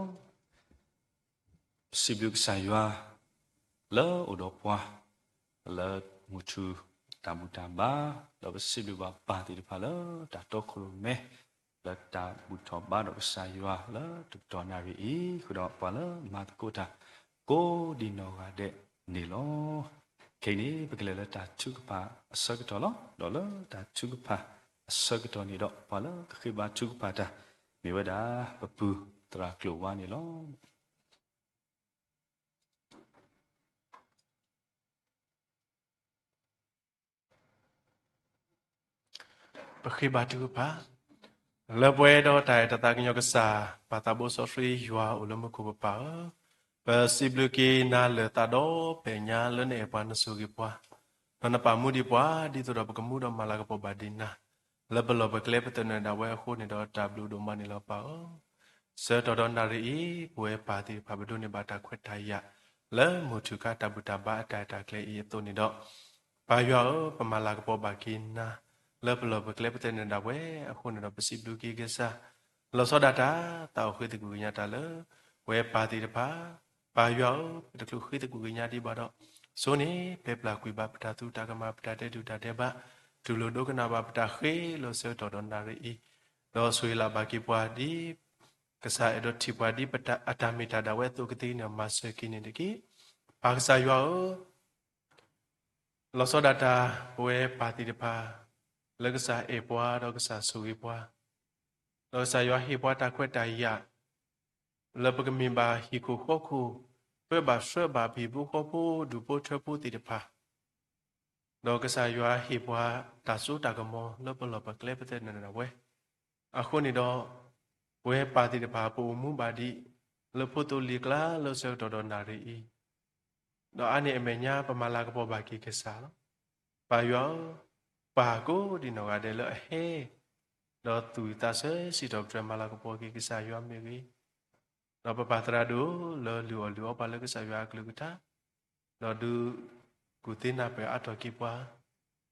ပစံးဘျုးကစၢ်ယွၤ လၢအိၣ်ဒီးပှၤ လၢမုၢ်ထူၣ်တၢ်ဘူၣ်တၢ်ဘါ, ဒီးပစံးဘျုးဘၣ်ပၢ်သ့ၣ်တဖၣ်လၢတၢ်တီခိၣ်ရိၣ်မဲ လၢတၢ်ဘူၣ်ထီၣ်ဘါဒီးကစၢ်ယွၤလၢတကတီၢ်နၣ်ရံၣ်အံၤ, ဃုာ်ဒီးပှၤလၢမၤသကိးတၢ် ကိးဒံးနီၢ်ဂၤဒဲးန့ၣ်လီၤ. ခဲအံၤန့ၣ် ပကလဲၤလၢတၢ်ထုကဖၣ်အဆၢကတီၢ်လီၤ. ဒီးလၢတၢ်ထုကဖၣ်အဆၢကတီၢ်န့ၣ်ဒီး ပှၤလၢကဃ့ဘါထုကဖၣ်တၢ် မ့ၢ်ဝဲဒၣ် ပပုၢ်သရၣ်ကျိၤဝါန့ၣ်လီၤ. ပဃ့ဘါထုကဖၣ်, လၢပှဲၤဒီးတၢ်အဲၣ်တၢ်သးကညီၤကစၢ်, ပၢ်သးဘိစီဆှံယွၤအိၣ်လၢမူခိၣ်ပပၢ်ဧၢ, ပစံးဘျုးက့ၤနၤလၢာ်သးဒီဖျၢၣ်ညါလၢနအဲၣ်ပှၤနဆိၣ်ဂ့ၤပှၤ, ဒီးနပာ်မူဒံးပှၤ ဒ်သိးဒီးပကမူဒီးမၤလၤကပီၤဘၣ်ဒံးနၤ, လၢပလီၢ်ပကျဲပသနၢၣ်ဒၣ်ဝဲအဃိန့ၣ်ဒီးတၢ်ဘျုးဒိၣ်မးန့ၣ်လီၤပၢ်ဧၢ. ဆၢကတီၢ်ဒီးနၣ်ရံၣ်အံၤ ပဝဲပၢ်သ့ၣ်တဖၣ်ပဒိးန့ၢ်ဘၣ်တၢ်ခွဲးတၢ်ယာ် လၢမုၢ်ထူၣ်ခါတၢ်ဘူၣ်တၢ်ဘါအတၢ်ရဲၣ်တၢ်ကျဲၤအံၤအသိးန့ၣ်ဒီး, ပၢ်ယွၤဧၢ, ပမၤလၤကပီၤဘၣ်က့ၤနၤ, လၢပလီၢ်ပကျဲပသနၢၣ်ဒၣ်ဝဲအဃိန့ၣ်ဒီး ပစံးဘျုးက့ၤကစၢ်, လီၤဆီဒၣ်တၢ် သးအိၣ်ဃ့သကွံၢ်ကညးတၢ်လၢ ပဝဲပၢ်သ့ၣ်တဖၣ်, ပၢ်ယွၤဧၢ, ပတချုးဃ့သကွံၢ်ကညးဒံးဘၣ်ဒီး, ဆိန့ၣ် ပျဲပျၢ်ကွံာ်ဘၣ်ပတၢ်သူတၢ်ကမၣ် ပတၢ်တဲတူၢ်တၢ်တဲဘၣ်, တူၢ်လိာ်ဒိကနၣ်ဘၣ်ပတၢ်ဃ့လၢဆၢကတီၢ်ဒီးနၣ်ရံၣ်အံၤ, ဒီးဆိၣ်ဂ့ၤလၢ်ဘၣ်က့ၤပှၤဒ် ကစၢ်အဲၣ်ဒိးထံၣ်ပှၤဒ်အတၢ်မ့ၢ်တၢ်ဒၣ်ဝဲအသိးကသ့န့ၣ် မၤစၢၤက့ၤန့ၣ်တက့ၢ်. ပၢ်ကစၢ်ယွၤဧၢ, လီၤဆီဒၣ်တၢ် ပဝဲပၢ်သ့ၣ်တဖၣ် လၢကစၢ်အဲၣ်ပှၤဒီးကစၢ်ဆိၣ်ဂ့ၤပှၤ, ဒီးကစၢ်ယွၤဟ့ၣ်ပှၤတၢ်ခွဲးတၢ်ယာ် လၢပကမ့ၢ်ဘၣ်ဟံၣ်ခိၣ်ဃီခိၣ်, ပၢဘၣ်ဆှၢဘၣ်ပဟံၣ်ဖိဃီဖိဒူၣ်ဖိထၢဖိသ့ၣ်တဖၣ် ဒီးကစၢ်ယွၤဟ့ၣ်ပှၤတၢ်စိတၢ်ကမီၤလၢပလီၢ်ပကျဲပသနၢၣ်ဒၣ်ဝဲ, အဃိန့ၣ်ဒီး, ပဝဲပၢ်သ့ၣ်တဖၣ်ပအိၣ်မူဘၣ်ဒံး လၢဖိသိလံၤကျါလၢဆၢကတီၢ်ဒီးနၣ်ရံၣ်အံၤ, ဒီးအါန့ၢ်အမဲာ်ညါပမၤလၤကပီၤဘၣ်က့ၤကစၢ်လီၤ. ပၢ်ယွၤဧၢ, ပၢ်ကိးဒံးနီၢ်ဂၤဒဲးလၢအဟဲ ဒီးသူၣ်ဝံၣ်သးဆၢစံးထီၣ်ပတြၢၤမၤလၤကပီၤက့ၤကစၢ်ယွၤမ့ၢ်ဂ့ၤ, ဒီးပပၢ်သရၣ်ဒိၣ်လၢလုၢ်အီၣ်လုၢ်အီပှၤလၢကစၢ်ယွၤအကလုၢ်ကထါ, ဒီးဒုးကူၣ်သ့နၢ်ပၢၢ်အါထီၣ်က့ၤပှၤ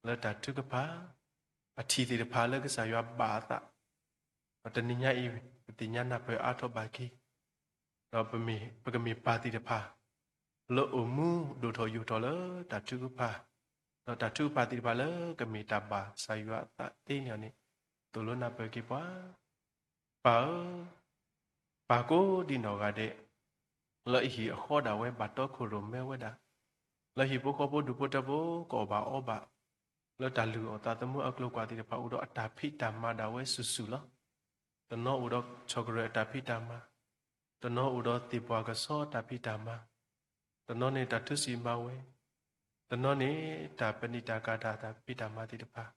လၢတၢ်ထုကဖၣ် အထံၣ်သ့ၣ်တဖၣ်လၢကစၢ်ယွၤဘၣ်အသး, ဒီးတနံၤညါအံၤ ပသ့ၣ်ညါနၢ်ပၢၢ်အါထီၣ်ဘၣ်က့ၤ ဒီးပမ့ၢ် ပကမ့ၢ်ပၢ်သ့ၣ်တဖၣ် လၢအိၣ်မူဒိၣ်ထီၣ်ယိာ်ထီၣ်လၢတၢ်ထုကဖၣ်, ဒီးတၢ်ထုကဖၣ်သ့ၣ်တဖၣ်လၢကမ့ၢ်တၢ်ဘၣ်ကစၢ်ယွၤအသးသ့န့ၣ်န့ၣ်, သိၣ်လိနၢ်ပၢၢ်က့ၤပှၤ, ပၢ်ဧၢ, ပၢ်ကိးဒံးနီၢ်ဂၤဒဲး လၢအဟံၣ်အဃီဒၣ်ဝဲဘၣ်တီခိၣ်ရိၣ်မဲဝဲဒၣ်, လၢဟံၣ်ဖိဃီဖိဒူၣ်ဖိထၢဖိကအီၣ်ဘၣ်အီဘၣ်, လၢတၢ်လုၢ်အီၣ်သးသမူအကျိၤကွၢ်သ့ၣ်တဖၣ်အိၣ်ဒီးအတၢ်ဖံးတၢ်မၤဒၣ်ဝဲစုာ်စုာ်လီၤ. တနီၤအိၣ်ဒီးchocolateအတၢ်ဖံးတၢ်မၤ, တနီၤအိၣ်ဒီးသ့ၣ်ပှၢ်ကဆီအတၢ်ဖံးတၢ်မၤ, တနီၤန့ၣ်တၢ်ထူစံးမၤဝဲ, တနီၤန့ၣ်တၢ်ပနံာ်တၢ်ကၢ်တၢ်တၢ်ဖံးတၢ်မၤသ့ၣ်တဖၣ်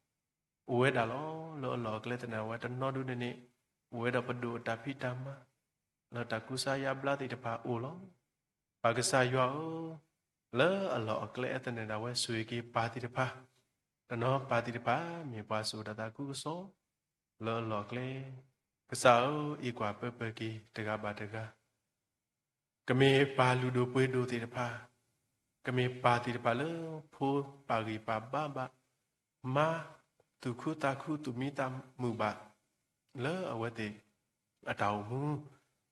အိၣ်ဝဲဒၣ်လီၤ. လၢအလီၢ်အကျဲသနၢၣ်ဝဲတနီၤဒုန့ၣ်န့ၣ်, အိၣ်ဝဲဒီးပဒိၣ်အတၢ်ဖံးတၢ်မၤ, လၢတၢ်ကူစါယါဘျါသ့ၣ်တဖၣ်အိၣ်လီၤ. ပၢ်ကစၢ်ယွၤဧၢ, လၢအလီၢ်အကျဲအသနၢၣ်ဒၣ်ဝဲဆိၣ်ဂ့ၤက့ၤပၢ်သ့ၣ်တဖၣ်, တနီၤပၢ်သ့ၣ်တဖၣ် မ့ၢ်ပှၤစိာ်တၢ်သးခုကစီၣ် လၢအလီၢ်အကျဲ, ကစၢ်ဧၢ, အံးကွၢ်ပၢပၢက့ၤတဂၤဘၣ်တဂၤ ကမ့ၢ်ပၢ်လုၢ်ဒိၣ်ပှ့ၤဒိၣ်သ့ၣ်တဖၣ်, ကမ့ၢ်ပၢ်သ့ၣ်တဖၣ်လၢဖိပာ်ဂံၢ်ပာ်ဘါဘၣ်, မၤသူၣ်ခုသးခုသူၣ်မံသးမုာ်ဘၣ်, လၢအဝဲသ့ၣ်အတၢ်အိၣ်မူ,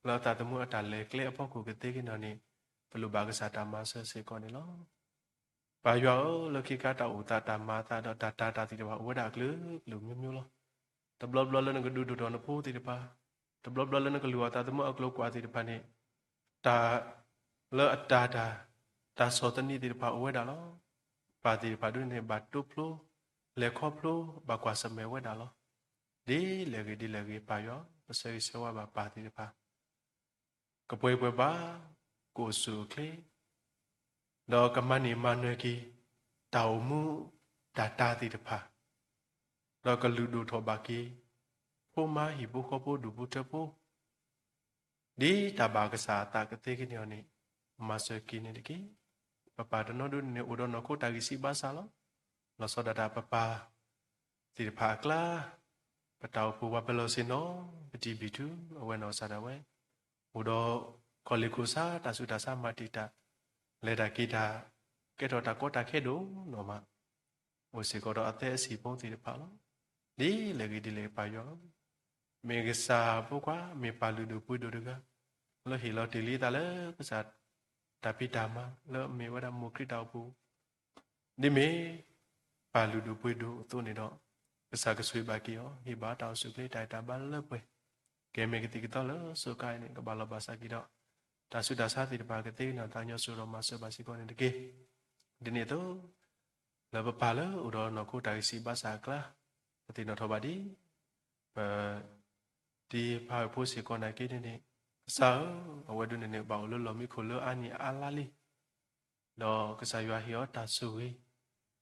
လၢအသးသမူအတၢ်လဲၤကျဲအဖီခိၣ်ကသ့က့ၤနီၢ်န့ၣ်, ပလိၣ်ဘၣ်ကစၢ်တၢ်မၤစၢၤစ့ၢ်ကီးန့ၣ်လီၤ. ပၢ်ယွၤဧၢ, လၢခံခါတၢ်အိၣ်သးတၢ်မၤအသးဒီးတၢ်တာ်တၢ်သ့ၣ်တဖၣ်အိၣ်ဝဲဒၣ်အကလုာ်ကလုာ်မျိုးမျိုးလီၤ. တဘျီဘျီလၢနကဒုးဒိၣ်ထီၣ်နဖိသ့ၣ်တဖၣ်, တဘျီဘျီလၢနကလုၢ်အီၣ်သးသမူအကျိၤကွၢ်သ့ၣ်တဖၣ်န့ၣ်, တၢ်လၢအတၢ်တၢ်, တၢ်ဆီၣ်သနံးသ့ၣ်တဖၣ်အိၣ်ဝဲဒၣ်လီၤ. ပၢ်သ့ၣ်တဖၣ်ဒ်န့ၣ် ဘၣ်တိဖျိ, လဲၤခီဖျိ, ဘၣ်ကွၢ်ဆၢၣ်မဲာ်ဝဲဒၣ်လီၤ. ဒ်လဲၣ်ဂ့ၤဒ်လဲၣ်ဂ့ၤ ပၢ်ယွၤ ပဆၢဂ့ၤဆၢဝါဘၣ်ပၢ်သ့ၣ်တဖၣ် ကပှဲၤပှဲၤဘၣ်, ကအိၣ်ဆူၣ်အိၣ်ချ့, ဒီးကမၤန့ၢ်မၤနၢၤက့ၤ တၢ်အိၣ်မူတၢ်တာ်သ့ၣ်တဖၣ်, ဒီးကလုာ်ဒိၣ်ထီၣ်ဘၣ်က့ၤ ဖိမါဟံၣ်ဖိဃီဖိဒူၣ်ဖိထၢဖိ, ဒ်တၢ်ဘၣ်ကစၢ်အသးကသ့ကန့ၢ်အီၤန့ၣ်, မၤစၢၤက့ၤန့ၣ်တက့ၢ်. ပပၢ်တနီၤဒုန့ၣ် အိၣ်ဒီးနီၢ်ခိတၢ်ဂံၢ်စၢ်ဘါစၢ်လီၤ. လီၤဆီဒၣ်တၢ်ပပၢ် သ့ၣ်တဖၣ်အကျါ, ပတၢ်အိၣ်ဖှိၣ်ပှၤပလီၢ်ဆ့ၣ်နီၤ, ပတံၤဘံၣ်ထူ, အဝဲနီၢ်ကစၢ်ဒၣ်ဝဲ, အိၣ်ဒီးခီၣ်လ့ၢ်ခိၣ်ဆါ တၢ်ဆူးတၢ်ဆါမၤတံာ်တာ်, လဲၤတၢ်က့ၤတၢ်, ကဲထီၣ်တၢ်ကီတၢ်ခဲဒိၣ်နီၢ်မး, အိၣ်စ့ၢ်ကီးဒီးအသဲအဆံးဖိသ့ၣ်တဖၣ်လီၤ. ဒ်လဲၣ်ဂ့ၤဒ်လဲၣ်ဂ့ၤ ပၢ်ယွၤဧၢ, မ့ၢ်ကစၢ်ဖိခွါ မ့ၢ်ပၢ်လုၢ်ဒိၣ်ပှ့ၤဒိၣ်တဂၤ လၢဟ့ၣ်လီၤတ့ၢ်လံသးလၢကစၢ်တၢ်ဖံးတၢ်မၤ လၢအမ့ၢ်ဝဲဒၣ်မိၢ်ခရံာ်တၢ်အိၣ်ဖှိၣ် ဒ်မ့ၢ်ပၢ်လုၢ်ဒိၣ်ပှ့ၤဒိၣ်အသိးန့ၣ်ဒီး ကစၢ်ကဆိၣ်ဂ့ၤဘၣ်က့ၤအီၤ ဟ့ၣ်ဘၣ်အီၤတၢ်အိၣ်ဆူၣ်အိၣ်ချ့ တၢ်အဲၣ်တၢ်ဘါလၢပှဲၤ ကဲမ့ၢ်ကသံၣ်ကသီလၢစိၤခါအံၤန့ၣ် ကဘၣ်လီၤဘၣ်စးက့ၤဒီး တၢ်ဆူးတၢ်ဆါသ့ၣ်တဖၣ်ကသ့နီၣ် သးကညီၤဆိၣ်ဂ့ၤဒီးမၤစၢၤဘၣ်စ့ၢ်ကီးန့ၣ်တက့ၢ်. ဒ်န့ၣ်အသိး လၢပပၢ်လၢအိၣ်ဒီးနီၢ်ခိတၢ်ဂံၢ်စၢ်ဘါစၢ်အကျါ ပသ့ၣ်နီၣ်ထီၣ်ဘၣ်ဒ် ပ ဒ်ပၢ်ဖိစ့ၢ်ကီးနာ်က့န့ၣ်န့ၣ် ကစၢ်ဧၢ, အဝဲဒၣ်န့ၣ်န့ၣ် ဘၣ်အိၣ်လၢလီၢ်မံခိၣ်လၢအါနံၣ်အါလါလံ ဒီးကစၢ်ယွၤဟ့ၣ်အီၤတၢ်ဆိၣ်ဂ့ၤ,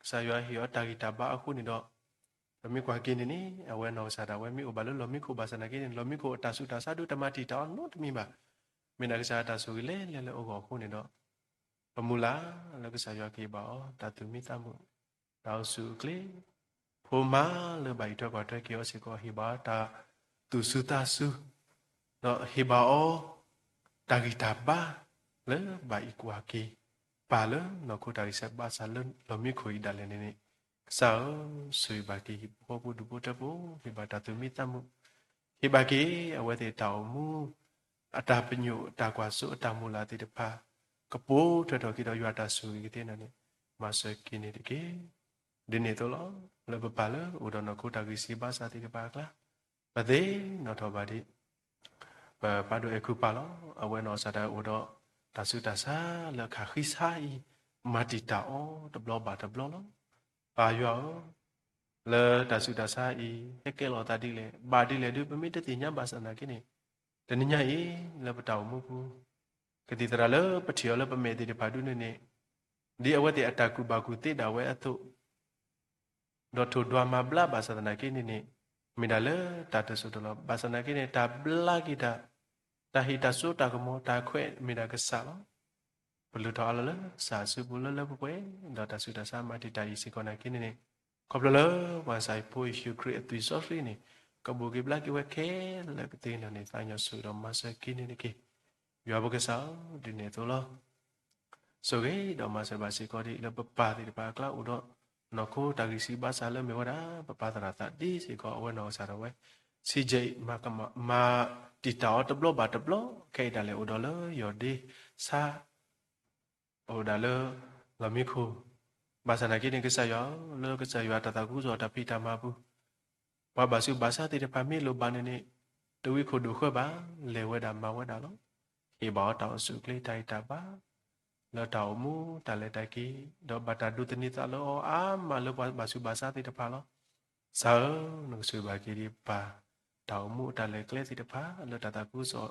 ကစၢ်ယွၤဟ့ၣ်အီၤတၢ်ဂံၢ်တၢ်ဘါအဃိန့ၣ်ဒီး ပမ့ၢ်ကွၢ်က့ၤန့ၣ်န့ၣ် အဝဲနီၢ်ကစၢ်ဒၣ်ဝဲမ့ၢ်အိၣ်ဘၣ်လၢလီၢ်မံခိၣ်ဘၣ်ဆၣ်နာ်က့န့ၣ် လီၢ်မံခိၣ်အတၢ်ဆူးတၢ်ဆါဒုတမၤတံာ်တာ်အီၤနီတမံၤဘၣ်. မ့ၢ်ဒၣ်ကစၢ်တၢ်ဆိၣ်ဂ့ၤလဲၤလဲၤလၢအဂီၢ်အဃိန့ၣ်ဒီး ပမုၢ်လၢ်လၢကစၢ်ယွၤကဟ့ၣ်ဘၣ်အီၤ တၢ်သူၣ်မံသးမုာ်, တၢ်အိၣ်ဆူၣ်အိၣ်ချ့, ဖိမါလၢဘၣ်အံးထွဲကွၢ်ထွဲက့ၤအီၤစ့ၢ်ကီး ဟ့ၣ်ဘၣ်အီၤတၢ်သူၣ်စူၤသးစူၤ, ဒီးဟ့ၣ်ဘၣ်အီၤ တၢ်ဂံၢ်တၢ်ဘါ လၢဘၣ်အံးကွၢ်က့ၤ ပၢ်လၢနီၢ်ခိတၢ်ဂံၢ်စၢ်ဘါစၢ်လၢလီၢ်မံခိၣ်အံၤဒၣ်လဲာ်န့ၣ်န့ၣ်, ကစၢ်ဧၢ, ဆိၣ်ဂ့ၤဘၣ်က့ၤဟံၣ်ဖိဃီဖိဒူၣ်ဖိထၢဖိ, ဟ့ၣ်ဘၣ်တၢ်သူၣ်မံသးမုာ်, ဟ့ၣ်ဘၣ်က့ၤအဝဲသ့ၣ်တၢ်အိၣ်မူ အတၢ်ပညိၣ် တၢ်ကွၢ်စိအတၢ်မုၢ်လၢ်သ့ၣ်တဖၣ် ကပိာ်ထွဲထီၣ်က့ၤဒီးယွၤတၢ်ဆိၣ်ဂ့ၤကသ့န့ၣ်န့ၣ် မၤစၢၤက့ၤန့ၣ်တက့ၢ်. ဒ်န့ၣ်အသိးလီၤ. လၢပပၢ်လၢအိၣ်ဒီးနီၢ်ခိတၢ်ဂံၢ်စၢ်ဘါစၢ်သ့ၣ်တဖၣ်အကျါ ပသ့ၣ်နီၣ်ထီၣ်ဘၣ်ဒ် ပပၢ်ဒိၣ်အဲၤခူပၢ်လီၤ. အဝဲနီၢ်ကစၢ်ဒၣ်အိၣ်ဒီးတၢ်ဆူးတၢ်ဆါလၢအခါဃံဆါအံၤ မၤတံာ်တာ်အီၤတဘျီဘၣ်တဘျီလီၤ. ပၢ်ယွၤဧၢ, လၢတၢ်ဆူးတၢ်ဆါအံၤ ဟဲကဲလီၤသးဒ်လဲၣ် ဘၣ်ဒ်လဲၣ်ဒုး ပမ့ၢ်တသ့ၣ်ညါဘၣ်ဆၣ်သနာ်က့န့ၣ်, တနံၤညါအံၤ လၢပတၢ်အိၣ်မူပူၤ ကသံၣ်သရၣ်လၢပထံၣ်အီၤလၢပမဲာ်သ့ၣ်တဖၣ်ဒုးန့ၣ်န့ၣ်, ဒ်အဝဲသ့ၣ်အတၢ်ကူၣ်ဘၣ်ကူၣ်သ့ဒၣ်ဝဲအသိး ဒီးထိၣ်ဒွးမၤဘျါဘၣ်ဆၣ်သနာ်က့န့ၣ်န့ၣ်, မ့ၢ်ဒၣ်လၢတၢ်တစိၢ်တလီၢ်, ဘၣ်ဆၣ်သနာ်က့န့ၣ် တၢ်ဘျါက့ၤတၢ်, တၢ်ဟ့ၣ်တၢ်စိတၢ်ကမီၤတၢ်ခွဲးမ့ၢ်ဒၣ်ကစၢ်လီၤ. ပလုၢ်ထီၣ်အါလီၤလၢကစၢ်အစုပူၤလၢလၢပှဲၤပှဲၤ, ဒီးတၢ်ဆူးတၢ်ဆါမၤတံာ်တာ်အံၤစ့ၢ်ကီးနာ်က့န့ၣ်န့ၣ်, ခီဖျိလၢပှၤကစၢ်ဖိယ့ၣ်ၡူးခရံာ်အသွံၣ်စီဆှံန့ၣ်, ကဘိၣ်က့ၤဘျါက့ၤဝဲခဲလၢာ်ကသ့န့ၣ်န့ၣ် သးကညီၤဆိၣ်ဂ့ၤဒီးမၤစၢၤက့ၤန့ၣ်တက့ၢ်. ယွၤပကစၢ်ဧၢ, ဒ်န့ၣ်အသိးလီၤ. ဆိၣ်ဂ့ၤဒီးမၤစၢၤဘၣ်စ့ၢ်ကီးဒ်လၢပပၢ်သ့ၣ်တဖၣ်အကျါအိၣ်ဒီး နီၢ်ခိတၢ်ဂံၢ်စၢ်ဘါစၢ်လၢမ့ၢ်ဝဲဒၣ် ပပၢ်သရၣ်သးဒ်စ့ၢ်ကီး အဝဲနီၢ်ကစၢ်ဒၣ်ဝဲ စံးကဲးအံၤ မၤတံာ်တာ်အီၤတဘျီဘၣ်တဘျီ ခဲအံၤဒၣ်လဲာ်အိၣ်ဒီးလၢယီၢ်ဒ့ဆါ အိၣ်ဒၣ်လၢ လီၢ်မံခိၣ်, ဘၣ်ဆၣ်သနာ်က့န့ၣ် ကစၢ်ယွၤဧၢ, လၢကစၢ်ယွၤတၢ်သးခုကစီၣ်တၢ်ဖံးတၢ်မၤပူၤ ပှၤဘၣ်ဆူးဘၣ်ဆါသ့ၣ်တဖၣ်မ့ၢ်လိၣ်ဘၣ်န့ၣ်န့ၣ်, တဝံခိၣ်ဒိၣ်ဃၢဘၣ်, လဲၤဝဲဒၣ်မၤဝဲဒၣ်လီၤ. ဟ့ၣ်ဘၣ်အီၤတၢ်အိၣ်ဆူၣ်အိၣ်ချ့ တၢ်ဂံၢ်တၢ်ဘါ လၢတၢ်အိၣ်မူတၢ်လဲၤတၢ်က့ၤ, ဒီးဘၣ်တၢ်ဒိးသန့ၤသးလၢအီၤအါမးလၢပှၤဘၣ်ဆူးဘၣ်ဆါသ့ၣ်တဖၣ်လီၤ. ကစၢ်ဧၢ, နကဆိၣ်ဂ့ၤဘၣ်က့ၤဒံးပၢ် တၢ်အိၣ်မူအတၢ်လဲၤကျဲသ့ၣ်တဖၣ် လၢတၢ်သးခုကစီၣ်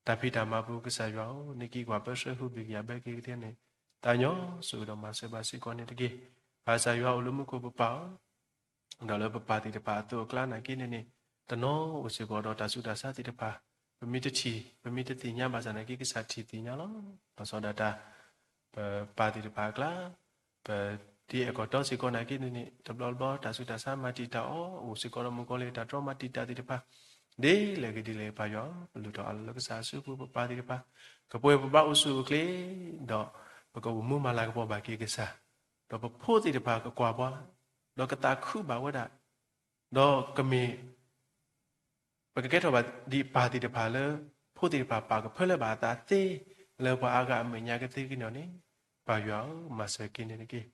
တၢ်ဖံးတၢ်မၤပူၤ ကစၢ်ယွၤဧၢ, နက့ၤကွၢ်ပၢဆှၢဟူးဘံၣ်ကယၤဘၢက့ၤကသ့န့ၣ်, သးကညီၤဆိၣ်ဂ့ၤဒီးမၤစၢၤဘၣ်စ့ၢ်ကီးန့ၣ်တက့ၢ်. ပၢ်ကစၢ်ယွၤအိၣ်လၢမူခိၣ်ပပၢ်ဧၢ, ဒီးလၢပပၢ်သ့ၣ်တဖၣ်အသိးအကျါနာ်က့န့ၣ်န့ၣ်, တနီၤအိၣ်စ့ၢ်ကီးဒီးတၢ်ဆူးတၢ်ဆါသ့ၣ်တဖၣ်, ပမ့ၢ်တထံၣ် ပမ့ၢ်တသ့ၣ်ညါဘၣ်ဆၣ်သနာ်က့ ကစၢ်ထံၣ်သ့ၣ်ညါလီၤ. လီၤဆီဒၣ်တၢ် ပပၢ်သ့ၣ်တဖၣ်အကျါ, ပဒ်အဲၣ်ကီၢ်တီစ့ၢ်ကီးနာ်က့န့ၣ်န့ၣ် တဘျီတဘျီတၢ်ဆူးတၢ်ဆါမၤတံာ်တာ်အီၤ, အိၣ်စ့ၢ်ကီးဒီးမုၣ်ကီၤလံၢ်တၢ်တြီမၤတံာ်တာ်သ့ၣ်တဖၣ်, ဒ်လဲၣ်ဂ့ၤဒ်လဲၣ်ဂ့ၤ ပၢ်ယွၤဧၢ, ပလုၢ်ထီၣ်အါလီၤလၢကစၢ်အစုပူၤ ပပၢ်သ့ၣ်တဖၣ်, ကပှဲၤပဘၣ်အိၣ်ဆူၣ်အိၣ်ချ့, ဒီးပကအိၣ်မူမၤလၤကပီၤဘၣ်က့ၤကစၢ်, ဒီးပဖိသ့ၣ်တဖၣ်ကကွၢ်ပှၤ, ဒီးကသးခုဘၣ်ဝဲဒၣ်, ဒီးကမ့ၢ် ပကကဲထီၣ်ဘၣ်ဒ်ပၢ်သ့ၣ်တဖၣ်လၢ ဖိသ့ၣ်တဖၣ်ပာ်ကဖၢလၢဘၣ်အသးသ့ လၢပှၤအါဂၤအမဲာ်ညါကသ့က့ၤနီၣ်န့ၣ်, ပၢ်ယွၤဧၢ, မၤစၢၤက့ၤန့ၣ်တက့ၢ်.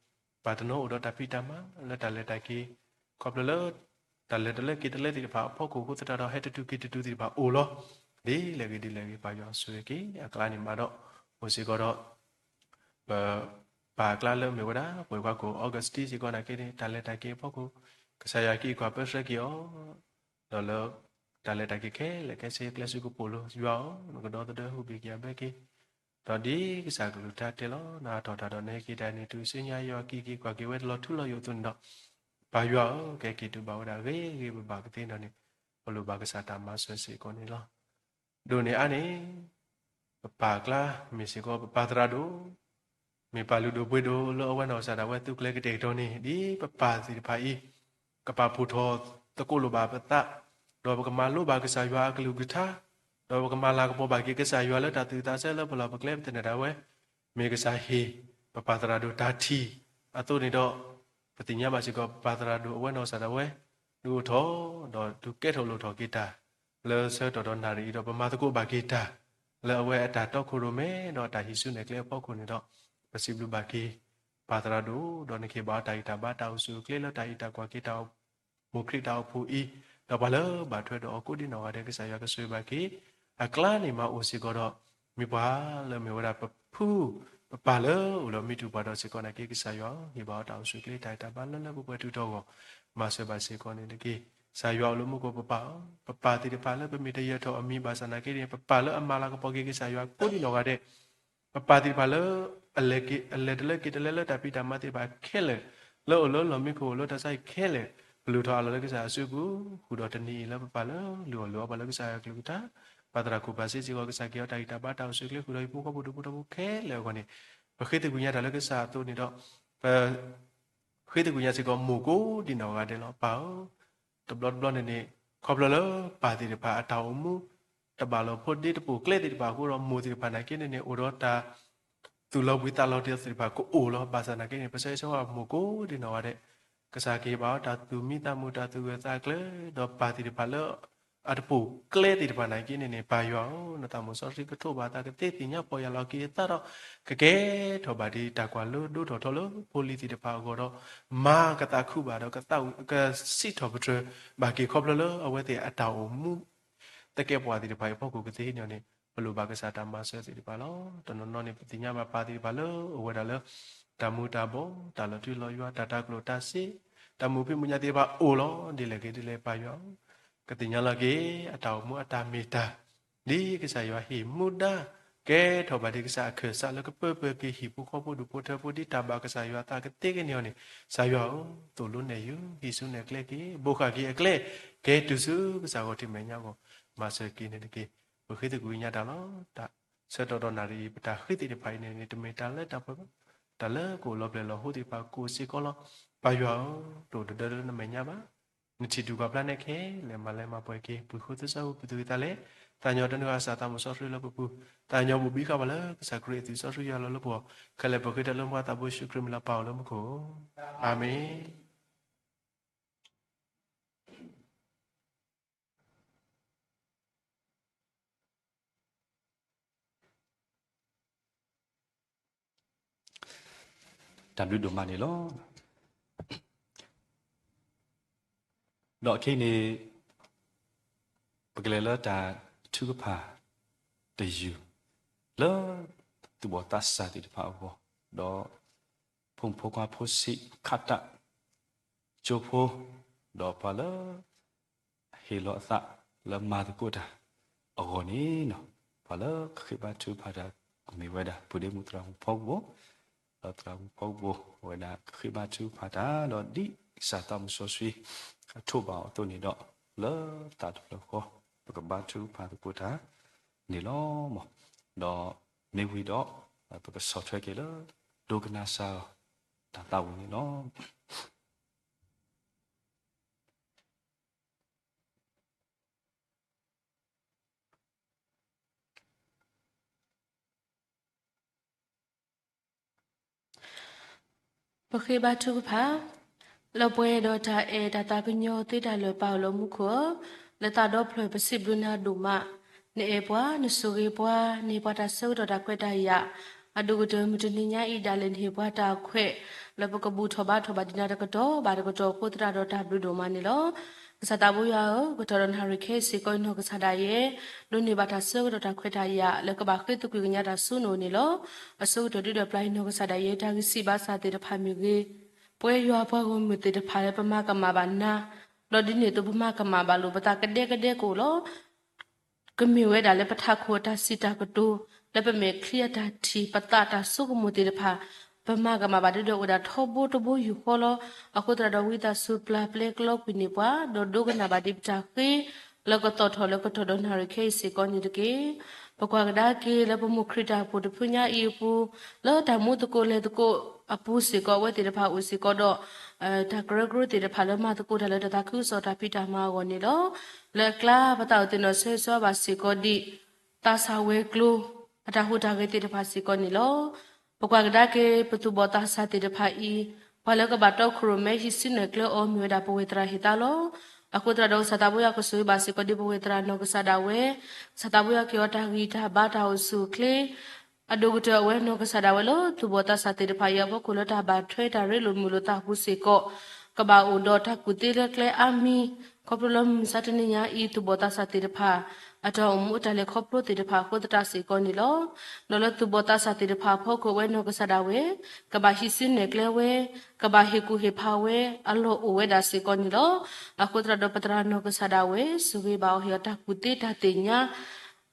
ပၢ်တနီၤအိၣ်ဒီးတၢ်ဖံးတၢ်မၤလၢတၢ်လဲၤတၢ်က့ၤ, ခီဖျိလၢ တၢ်လဲၤတလၢက့ၤတလၢသ့ၣ်တဖၣ်အဖီခိၣ်အဃိသတးဒီး ဟဲတတုၤက့ၤတတုၤသ့ၣ်တဖၣ်အိၣ်လီၤ. ဒ်လဲၣ်ဂ့ၤဒ်လဲၣ်ဂ့ၤ ပၢ်ယွၤဆိၣ်ဂ့ၤက့ၤ အကျါန့ၣ်မးဒီး အိၣ်စ့ၢ်ကီးဒီး ပပၢ်အကျါလၢမ့ၢ်ဝဲဒၣ် ပှၤကွၢ်ခိၣ် Augustine စ့ၢ်ကီးနာ်က့န့ၣ် တၢ်လဲၤတၢ်က့ၤအဖီခိၣ် ကစၢ်ယွၤက့ၤကွၢ်ပၢဆှၢက့ၤအီၤ, ဒီးလၢ တၢ်လဲၤတၢ်က့ၤခဲလၢာ်ခဲဆ့ကျဲစ့ၢ်ကီးပိာ်လိၤ ယွၤဧၢ, နကဒီသဒၢဟူးဘံၣ်ကယၤဘၢက့ၤ, ဒီးဒ်ကစၢ်ကလုၢ်ကထါတဲလီၤ နဟးထီၣ်တၢ်ဒီးနဟဲက့ၤတၢ်န့ၣ် တုၤဆူညါယွၤက့ၤက့ၤကွၢ်က့ၤဝဲတလီၤထူလီၤယိာ်အသိးန့ၣ်ဒီး, ပၢ်ယွၤဧၢ, ကဟဲက့ၤတုၤဘၣ်ဝဲဒၣ်ဂ့ၤဂ့ၤဘၣ်ဘၣ်ကသ့နီၣ်န့ၣ်, ပလိၣ်ဘၣ်ကစၢ်တၢ်မၤစၢၤစ့ၢ်ကီးန့ၣ်လီၤ. ဒ်န့ၣ်အါန့ၣ် ပပၢ်အကျါ မ့ၢ်စ့ၢ်ကီးပပၢ်သရၣ်ဒိၣ်, မ့ၢ်ပၢ်လုၢ်ဒိၣ်ပှ့ၤဒိၣ်လၢအဝဲနီၢ်ကစၢ်ဒၣ်ဝဲ သုးကျဲၤကတဲာ်ကတီၤန့ၣ် ဒ်ပပၢ်သ့ၣ်တဖၣ်အံၤ ကပာ်ဖှိၣ်ထီၣ်သကိးလိာ်ဘၣ်ပသး, ဒီးပကမၤလိဘၣ်ကစၢ်ယွၤအကလုၢ်ကထါ, ဒီးပကမၤလၤကပီၤဘၣ်က့ၤကစၢ်ယွၤလၢတၢ်သူၣ်သးဆၢလၢပလီၢ်ပကျဲ ပသန့ၤဒၣ်ဝဲ မ့ၢ်ကစၢ်ဟ့ၣ် ပပၢ်သရၣ်ဒိၣ်တၢ်ထံၣ်အသိးန့ၣ်ဒီး, ပသ့ၣ်ညါဘၣ်စ့ၢ်ကီး ပပၢ်သရၣ်ဒိၣ်အဝဲနီၢ်ကစၢ်ဒၣ်ဝဲ ဒုးအိၣ်ထီၣ် ဒီးဒုးကဲထီၣ်လိၣ်ထီၣ်က့ၤတၢ် လၢဆၢကတီၢ်ဒီးနၣ်ရံၣ်အံၤဒီး ပမၤသကိးဘၣ်က့ၤတၢ် လၢအဝဲအတၢ်တီခိၣ်ရိၣ်မဲ ဒီးအတၢ်ဟံးစုနဲၣ်ကျဲအဖီခိၣ်န့ၣ်ဒီး ပစံးဘျုးဘၣ်က့ၤ ပၢ်သရၣ်ဒိၣ် ဒီးနကဟ့ၣ်ဘၣ်အီၤတၢ်ဂံၢ်တၢ်ဘါတၢ်အိၣ်ဆူၣ်အိၣ်ချ့လၢတၢ်အံးတၢ်ကွၢ်က့ၤတၢ် မိၢ်ခရံာ်တၢ်အိၣ်ဖှိၣ်အံၤ, ဒီးပှၤလၢဘၣ်ထွဲဒီးအီၤကိးဒံနီၢ်ဂၤဒဲး ကစၢ်ယွၤကဆိၣ်ဂ့ၤဘၣ်က့ၤ အကျါန့ၣ်မၤအိၣ်စ့ၢ်ကီးဒီး မ့ၢ်ပှၤလၢမ့ၢ်ဝဲဒၣ်ပဖု ပပၢ်လၢအိၣ်ဒီးမံတူၢ်ပှၤဒီးစ့ၢ်ကီးနာ်က့ ကစၢ်ယွၤဧၢ, ဟ့ၣ်ဘၣ်အီၤတၢ်အိၣ်ဆူၣ်အိၣ်ချ့တၢ်ဂံၢ်တၢ်ဘါလၢလၢပှဲၤပှဲၤတုၤထီၣ်အဂီၢ် မၤစၢၤဘၣ်စ့ၢ်ကီးန့ၣ်တက့ၢ်. ကစၢ်ယွၤအိၣ်လၢမူခိၣ်ပပၢ်ဧၢ, ပပၢ်သ့ၣ်တဖၣ်လၢပမ့ၢ်တယၢၤထီၣ်အမံၤဘၣ်ဆၣ်နာ်က့န့ၣ် ပပၢ်လၢအမၤလၤကပီၤက့ၤကစၢ်ယွၤကိးဒံနီၢ်ဂၤဒဲး ပပၢ်သ့ၣ်တဖၣ်လၢ အလဲၤတလၢက့ၤတလၢလၢတၢ်ဖံးတၢ်မၤသ့ၣ်တဖၣ်ခဲလၢာ်, လၢအိၣ်လၢလီၢ်မံခိၣ်အိၣ်လၢတၢ်ဆါဟံၣ်ခဲလၢာ်, ပလုၢ်ထီၣ်အလီၢ်လၢကစၢ်ယွၤအစုပူၤ, ဃုာ်ဒီးတနံၤအံၤလၢပပၢ်လၢလုၢ်အီၣ်လုၢ်အီပှၤလၢကစၢ်ယွၤအကလုၢ်ကထါ, ပၢ်သရၣ်ခိၣ်ပၢ်စ့ၢ်ကီး ကစၢ်ကဟ့ၣ်အီၤတၢ်ဂံၢ်တၢ်ဘါတၢ်အိၣ်ဆူၣ်အိၣ်ချ့ဃုာ်ဒီးဟံၣ်ဖိဃီဖိဒူဖိထၢဖိခဲလၢာ်အဂီၢ်န့ၣ်, ပဃ့သကွံာ်ညါတၢ်လၢကစၢ်အသိးန့ၣ်ဒီး ပ ဃ့သကွံာ်ညါစ့ၢ်ကီးမိၢ်ကိးဒံနီၢ်ဂၤဒဲးလီၤ. ပၢ်ဧၢ, တဘျီတဘျီန့ၣ်န့ၣ် ခီဖျိလၢပၢ်သ့ၣ်တဖၣ်အတၢ်အိၣ်မူ တဘၣ်လီၤဖိဒ့တပိာ်ကျဲသ့ၣ်တဖၣ်အဃိဒီး မိၢ်သ့ၣ်တဖၣ်နာ်က့န့ၣ်န့ၣ် အိၣ်ဒီးတၢ်သူၣ်လီၤဘှံးသးလီၤတ့ၢ်သ့ၣ်တဖၣ်ကအိၣ်လီၤ. ဘၣ်ဆၣ်နာ်က့န့ၣ် ပဆၢဂ့ၤဆၢဝါမိၢ်ကိးဒံနီၢ်ဂၤဒဲး, ကစၢ်ကဟ့ၣ်ဘၣ်အီၤတၢ်သူၣ်မံသးမုာ် တၢ်သူၣ်ဂၢၢ်သးကျၢၤ, ဒီးပၢ်သ့ၣ်တဖၣ်လၢ အတပိာ်ကျဲသ့ၣ်တဖၣ်နာ်က့န့ၣ်န့ၣ် ပၢ်ယွၤဧၢ, နသးမုာ်စီဆှံကထိးဘၣ်အသးကသ့သ့ၣ်ညါပီၢ်ယၢ်လီၤက့ၤအသးဒီး ကကဲထီၣ်ဘၣ်ဒ်တၢ်ကွၢ်လိဒိၣ်ထီၣ်ထီလၢဖိလံၤသ့ၣ်တဖၣ်အဂီၢ်ဒီး မၤကသးခုဘၣ်ဒီး ကသးကစံးထီၣ်ပတြၢၤဘၣ်က့ၤ ခီဖျိလၢအဝဲသ့ၣ်အတၢ်အိၣ်မူ သကဲးပဝးသ့ၣ်တဖၣ်အံၤအဖီခိၣ်ကသ့န့ၣ်န့ၣ် ပလိၣ်ဘၣ်ကစၢ်တၢ်မၤစၢၤသ့ၣ်တဖၣ်လီၤ. တနီၤနီၤန့ၣ် ပသ့ၣ်ညါဘၣ်ပၢ်သ့ၣ်တဖၣ်လၢအိၣ်ဝဲဒၣ်လၢ တၢ်မူၤတၢ်ဘှီး တၢ်လီၤထူလီၤယွၤ တၢ်တၤကျိၣ်တၤစ့ တၢ်မုာ်ဖံးမုာ်ညၣ်သ့ၣ်တဖၣ်အိၣ်လီၤ. ဒ်လဲၣ်ဂ့ၤဒ်လဲၣ်ပၢ်ယွၤ ကသ့ၣ်ညါလီၤက့ၤ အတၢ်အိၣ်မူအတၢ်မ့ၢ်တၢ် ဒ်ကစၢ်ယွၤဟ့ၣ်မူဒါ ကဲထီၣ်ဘၣ်ဒ်ကစၢ်အခၢၣ်စးလၢကပၢပှဲၤက့ၤဟံၣ်ဖိဃီဖိဒူၣ်ဖိထၢဖိ ဒ်တၢ်ဘၣ်ကစၢ်ယွၤအသးကသ့ကန့ၢ်အီၤန့ၣ် ကစၢ်ယွၤဧၢ, သိၣ်လိနဲၣ်ယုၤ ဟံးစုနဲၣ်ကျဲက့ၤ ဘိးဃာ်က့ၤအကျဲ ကဲတုၤဆူကစၢ်ဂီၢ်ထံးမဲာ်ညါအဂီၢ် မၤစၢၤက့ၤန့ၣ်တက့ၢ်. ပဃ့သကွံာ်ကညးတၢ်လီၤ. တၢ်ဆၢကတီၢ်ဒီးနၣ်ရံၣ်အံၤ ပတၢ်ဃ့သ့ၣ်တဖၣ်အံၤန့ၣ်န့ၣ် တမ့ၢ်တၢ်လၢတၢ်ပှဲၤဘၣ်, တၢ်လၢကအိၣ်လီၤပျဲၢ်လီၤဟိသ့ၣ်တဖၣ် ကအိၣ်စ့ၢ်ကီးလီၤ. ပၢ်ယွၤဧၢ, တအိၣ်တဒၢလၢနမဲာ်ညါဘၣ်. နထံၣ်ဒူၣ်ပှၤဖျါနဲခဲလၢာ် မၤလဲၤမၤပှဲၤက့ၤ ပှၤဃိသးစၢ်ဖိ ပသူၣ်ကံၢ်သးလဲ, သးညီတၢ်နုာ်အစၢ်သးမုၢ်စီဆှံလၢပပူၤ, သးညီဘိးဘံဃာ်ပှၤလၢကစၢ်ခရံာ်အသွံၣ်စီဆှံယွၤလီၤလၢပဂီၢ်, ခဲလၢာ်ပဃ့တၢ်လၢမူခိၣ်သးဘိယ့ၣ်ၡူးခရံာ်မံၤလၢပၢ်အအိၣ်လၢမူခိၣ်, အၤမ့ၣ်. တၢ်ဘျုးဒိၣ်မးန့ၣ်လီၤ. ဒီးခဲအံၤန့ၣ် ပကလဲၤလၢတၢ်ထုကဖၣ်တယုၢ် လၢသူၣ်ဘီၣ်သးစၢ်သ့ၣ်တဖၣ်အဂီၢ်, ဒီးဖိမုၣ်ဖိခွါဖိဆံးခးတၢ် ကၠိဖိ, ဒီးပှၤလၢ ဟ့ၣ်လီၤအသးလၢမၤသကိးတၢ်အဂီၢ်န့ၣ်လီၤ. ပှၤလၢကဃ့ဘါထုကဖၣ်တၢ် မ့ၢ်ဝဲဒၣ် ပုၢ်ဒ့မုၣ်သရၣ်မုၣ်ဖီကဘိၣ်, ဒီးသရၣ်မုၣ်ဖီကဘိၣ် အဝဲဒၣ်ကဃ့ဘါထုကဖၣ်တၢ် ဒီးဒ်ကစၢ်သးမုၢ်စီဆှံ အထိးဘၣ်အီၤအသိးန့ၣ်ဒီး လၢသးတဖျၢၣ်ဃီ ပကဘါထုကဖၣ်သကိးတၢ်န့ၣ်လီၤ. ဒီးမ့ၢ်ဝံၤဒီး ပကဆီၣ်ထွဲက့ၤလၢ ဒိကနၣ်စၢ် တၢ်သးဝံၣ်န့ၣ်လီၤ. ပဃ့ဘါထုကဖၣ်, လၢပှဲၤဒီးတၢ်အဲၣ်တၢ်သးကညီၤသ့တၢ်လၢာ် ပၢ်အိၣ်လၢမူခိၣ်ဧၢ, လၢသးဒီဖျၢၣ်ပစံးဘျုးနၤဒိၣ်မး, နအဲၣ်ပှၤ နဆိၣ်ဂ့ၤပှၤ နဟ့ၣ်ပှၤတၢ်ဆၢကတီၢ်တၢ်ခွဲးတၢ်ယာ်, အဒိၣ်ကတၢၢ်မုၢ်တနံၤညါအံၤဒၣ်လဲာ် နဟ့ၣ်ပှၤတၢ်ခွဲး လၢပကဘူၣ်ထီၣ်ဘါထီၣ်ဘၣ်ဒံးနၤတကတီၢ်ဘၣ်တကတီၢ်အဃိသတးဒီးတၢ်ဘျုးဒိၣ်မးန့ၣ်လီၤ. ကစၢ်သးဘိယွၤဧၢ, ကတီၢ်ဒီးနၣ်ရံၣ်ခဲအံၤစ့ၢ်ကီး ယနီၢ်ကစၢ်ဒၣ်ယဲ ဒိးန့ၢ်ဘၣ်တၢ်ဆၢကတီၢ်တၢ်ခွဲးတၢ်ယာ် လၢကဘၣ်ဃ့သကွံာ်ကညးတၢ်ဆူနအိၣ်န့ၣ်လီၤ. အဆိကတၢၢ်ဒုးဒီးပျၢ်ယနီၢ်ကစၢ်ဒၣ်ယဲ တၢ်ဂံၢ်စၢ်ဘါစၢ်သ့ၣ်တဖၣ်မ့ၢ်ဂ့ၤ, ပှဲၤယွၤပှၤဂီၢ်မုၢ်သ့ၣ်တဖၣ်လၢပမၤကမၣ်ဘၣ်နၤ, ဒီးဒ်န့ၣ်အသိးပမၤကမၣ်ဘၣ်လိာ်ပသးကဒဲကဒဲကအိၣ်လီၤ. ကမ့ၢ်ဝဲဒၣ်လၢပထးခိၣ်အတၢ်စံးတၢ်ကတိၤ, လၢပမဲာ်ချံအတၢ်ထံၣ် ပသးတၢ်ဆိကမိၣ်သ့ၣ်တဖၣ်, ပမၤကမၣ်ဘၣ်ဒ်ဒီးအိၣ်ဝဲဒၣ်ထီဘိတဘိယူၢ်ဃီလီၤ. အဃိသတးဒီးဝံသးစူၤပျၢ်ပျဲကျီကွံာ်န့ၢ်ပှၤ, ဒီးဒိကနၣ်ဘၣ်ဒံးပတၢ်ဃ့ လၢကသီၣ်ထီၣ်လၢကတီၢ်ဒီးနၣ်ရံၣ်ခဲအံၤစ့ၢ်ကီးန့ၣ်တက့ၢ်. ပကွၢ်ကဒါက့ၤလၢပမိၢ်ခရံာ်တၢ်အိၣ်ဖှိၣ်တဖုညါအံၤအပူၤ, လၢတၢ်မူသကိးလဲၤသကိးအပူၤစ့ၢ်ကီး အဝဲသ့ၣ်တဖၣ်အိၣ်စ့ၢ်ကီးဒီး တၢ်ကရၢကရိသ့ၣ်တဖၣ်လၢမၤသကိးတၢ်လၢတၢ်သးခုကစီၣ်တၢ်ဖံးတၢ်မၤအဂီၢ်န့ၣ်လီၤ. လၢအကျါပသးအိၣ်သ့ၣ်နီၣ်ဆၢဂ့ၤဆၢဝါဘၣ်စ့ၢ်ကီးဒံး သးစၢ်ဝဲၤကျိၤ အတၢ်ဟူးတၢ်ဂဲၤသ့ၣ်တဖၣ်စ့ၢ်ကီးန့ၣ်လီၤ. ပကွၢ်ကဒါက့ၤပသူၣ်ဘီၣ်သးစၢ်သ့ၣ်တဖၣ်အံၤ, ပှၤလၢကဘၣ်တီခိၣ်ရိၣ်မဲဟံးစုနဲၣ်ကျဲအီၤမ့ၢ်ဝဲဒၣ်ပဝဲၢ်သရၣ်ဟ့ၣ်သါလီၤ. အဃိသတးဒီးကစၢ်သးဘိယွၤကဆိၣ်ဂ့ၤဘၣ်စ့ၢ်ကီးဒ်ပဝဲသရၣ်နီၢ်ကစၢ်ဒၣ်ဝဲ, ကစၢ်သးဘိယွၤကဟ့ၣ်အီၤတၢ်ဂံၢ်တၢ်ဘါတၢ်အိၣ်ဆူၣ်အိၣ်ချ့ အဒိၣ်ကတၢၢ်အဝဲနီၢ်ကစၢ်ဒၣ်ဝဲလၢ သူၣ်ဘီၣ်သးစၢ်သ့ၣ်တဖၣ်အံၤအဖီခိၣ်လၢတၢ်ဘၣ်ထွဲတၢ်ရ့လိာ်မုာ်လိာ်သးအပူၤစ့ၢ်ကီး ကဘၣ်အိၣ်ဒီးတၢ်ကူၣ်သ့လၢကျဲအါမံၤ, ခီဖျိလၢမုၢ်မဆါတနံၤညါအံၤ သူၣ်ဘီၣ်သးစၢ်သ့ၣ်တဖၣ် အတၢ်အိၣ်မူအတၢ်လဲၤခီဖျိသ့ၣ်တဖၣ်အဃိသတးစ့ၢ်ကီးန့ၣ်လီၤ. ဒီးလၢသူၣ်ဘီၣ်သးစၢ်သ့ၣ်တဖၣ်အဖီခိၣ်အဝဲနီၢ်ကစၢ်ဒၣ်ဝဲ ကဘၣ်ဟံးစုနဲၣ်ကျဲဝဲ, ကဘၣ်ဟ့ၣ်ကူၣ်ဟ့ၣ်ဖးဝဲ အလီၢ်အိၣ်ဝဲဒၣ်စ့ၢ်ကီးန့ၣ်လီၤ. အဃိသတးဒီးပသရၣ်နီၢ်ကစၢ်ဒၣ်ဝဲ ဆိၣ်ဂ့ၤဘၣ်အီၤဟ့ၣ်အီၤတၢ်ကူၣ်သ့တၢ်သ့ၣ်ညါ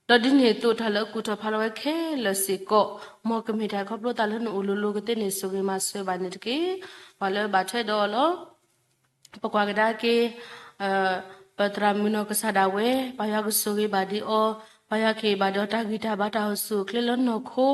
ဒီးဒ်န့ၣ်အသိးတၢ်လၢအကူၣ်ထီၣ်ဖးလီၤဝဲခဲလၢာ်စ့ၢ်ကီး, မ်ကမ့ၢ်တၢ်ခီဖျိသးလၢနအိၣ်လိၤလိၤကသ့န့ၣ် ဆိၣ်ဂ့ၤမၤစၢၤဘၣ်န့ၣ်တက့ၢ်. ပှၤလၢဘၣ်ထွဲဒီးအီၤလီၤ. ပကွၢ်ကဒါက့ၤ ပသရၣ်မုၣ်နီၢ်ကစၢ်ဒၣ်ဝဲ ပၢ်ယွၤကဆိၣ်ဂ့ၤဘၣ်ဒံးအီၤ, ပၢ်ယွၤကဟ့ၣ်ဘၣ်ဒီးတၢ်ဂံၢ်တၢ်ဘါတၢ်အိၣ်ဆူၣ်အိၣ်ချ့လၢနီၢ်ခိ,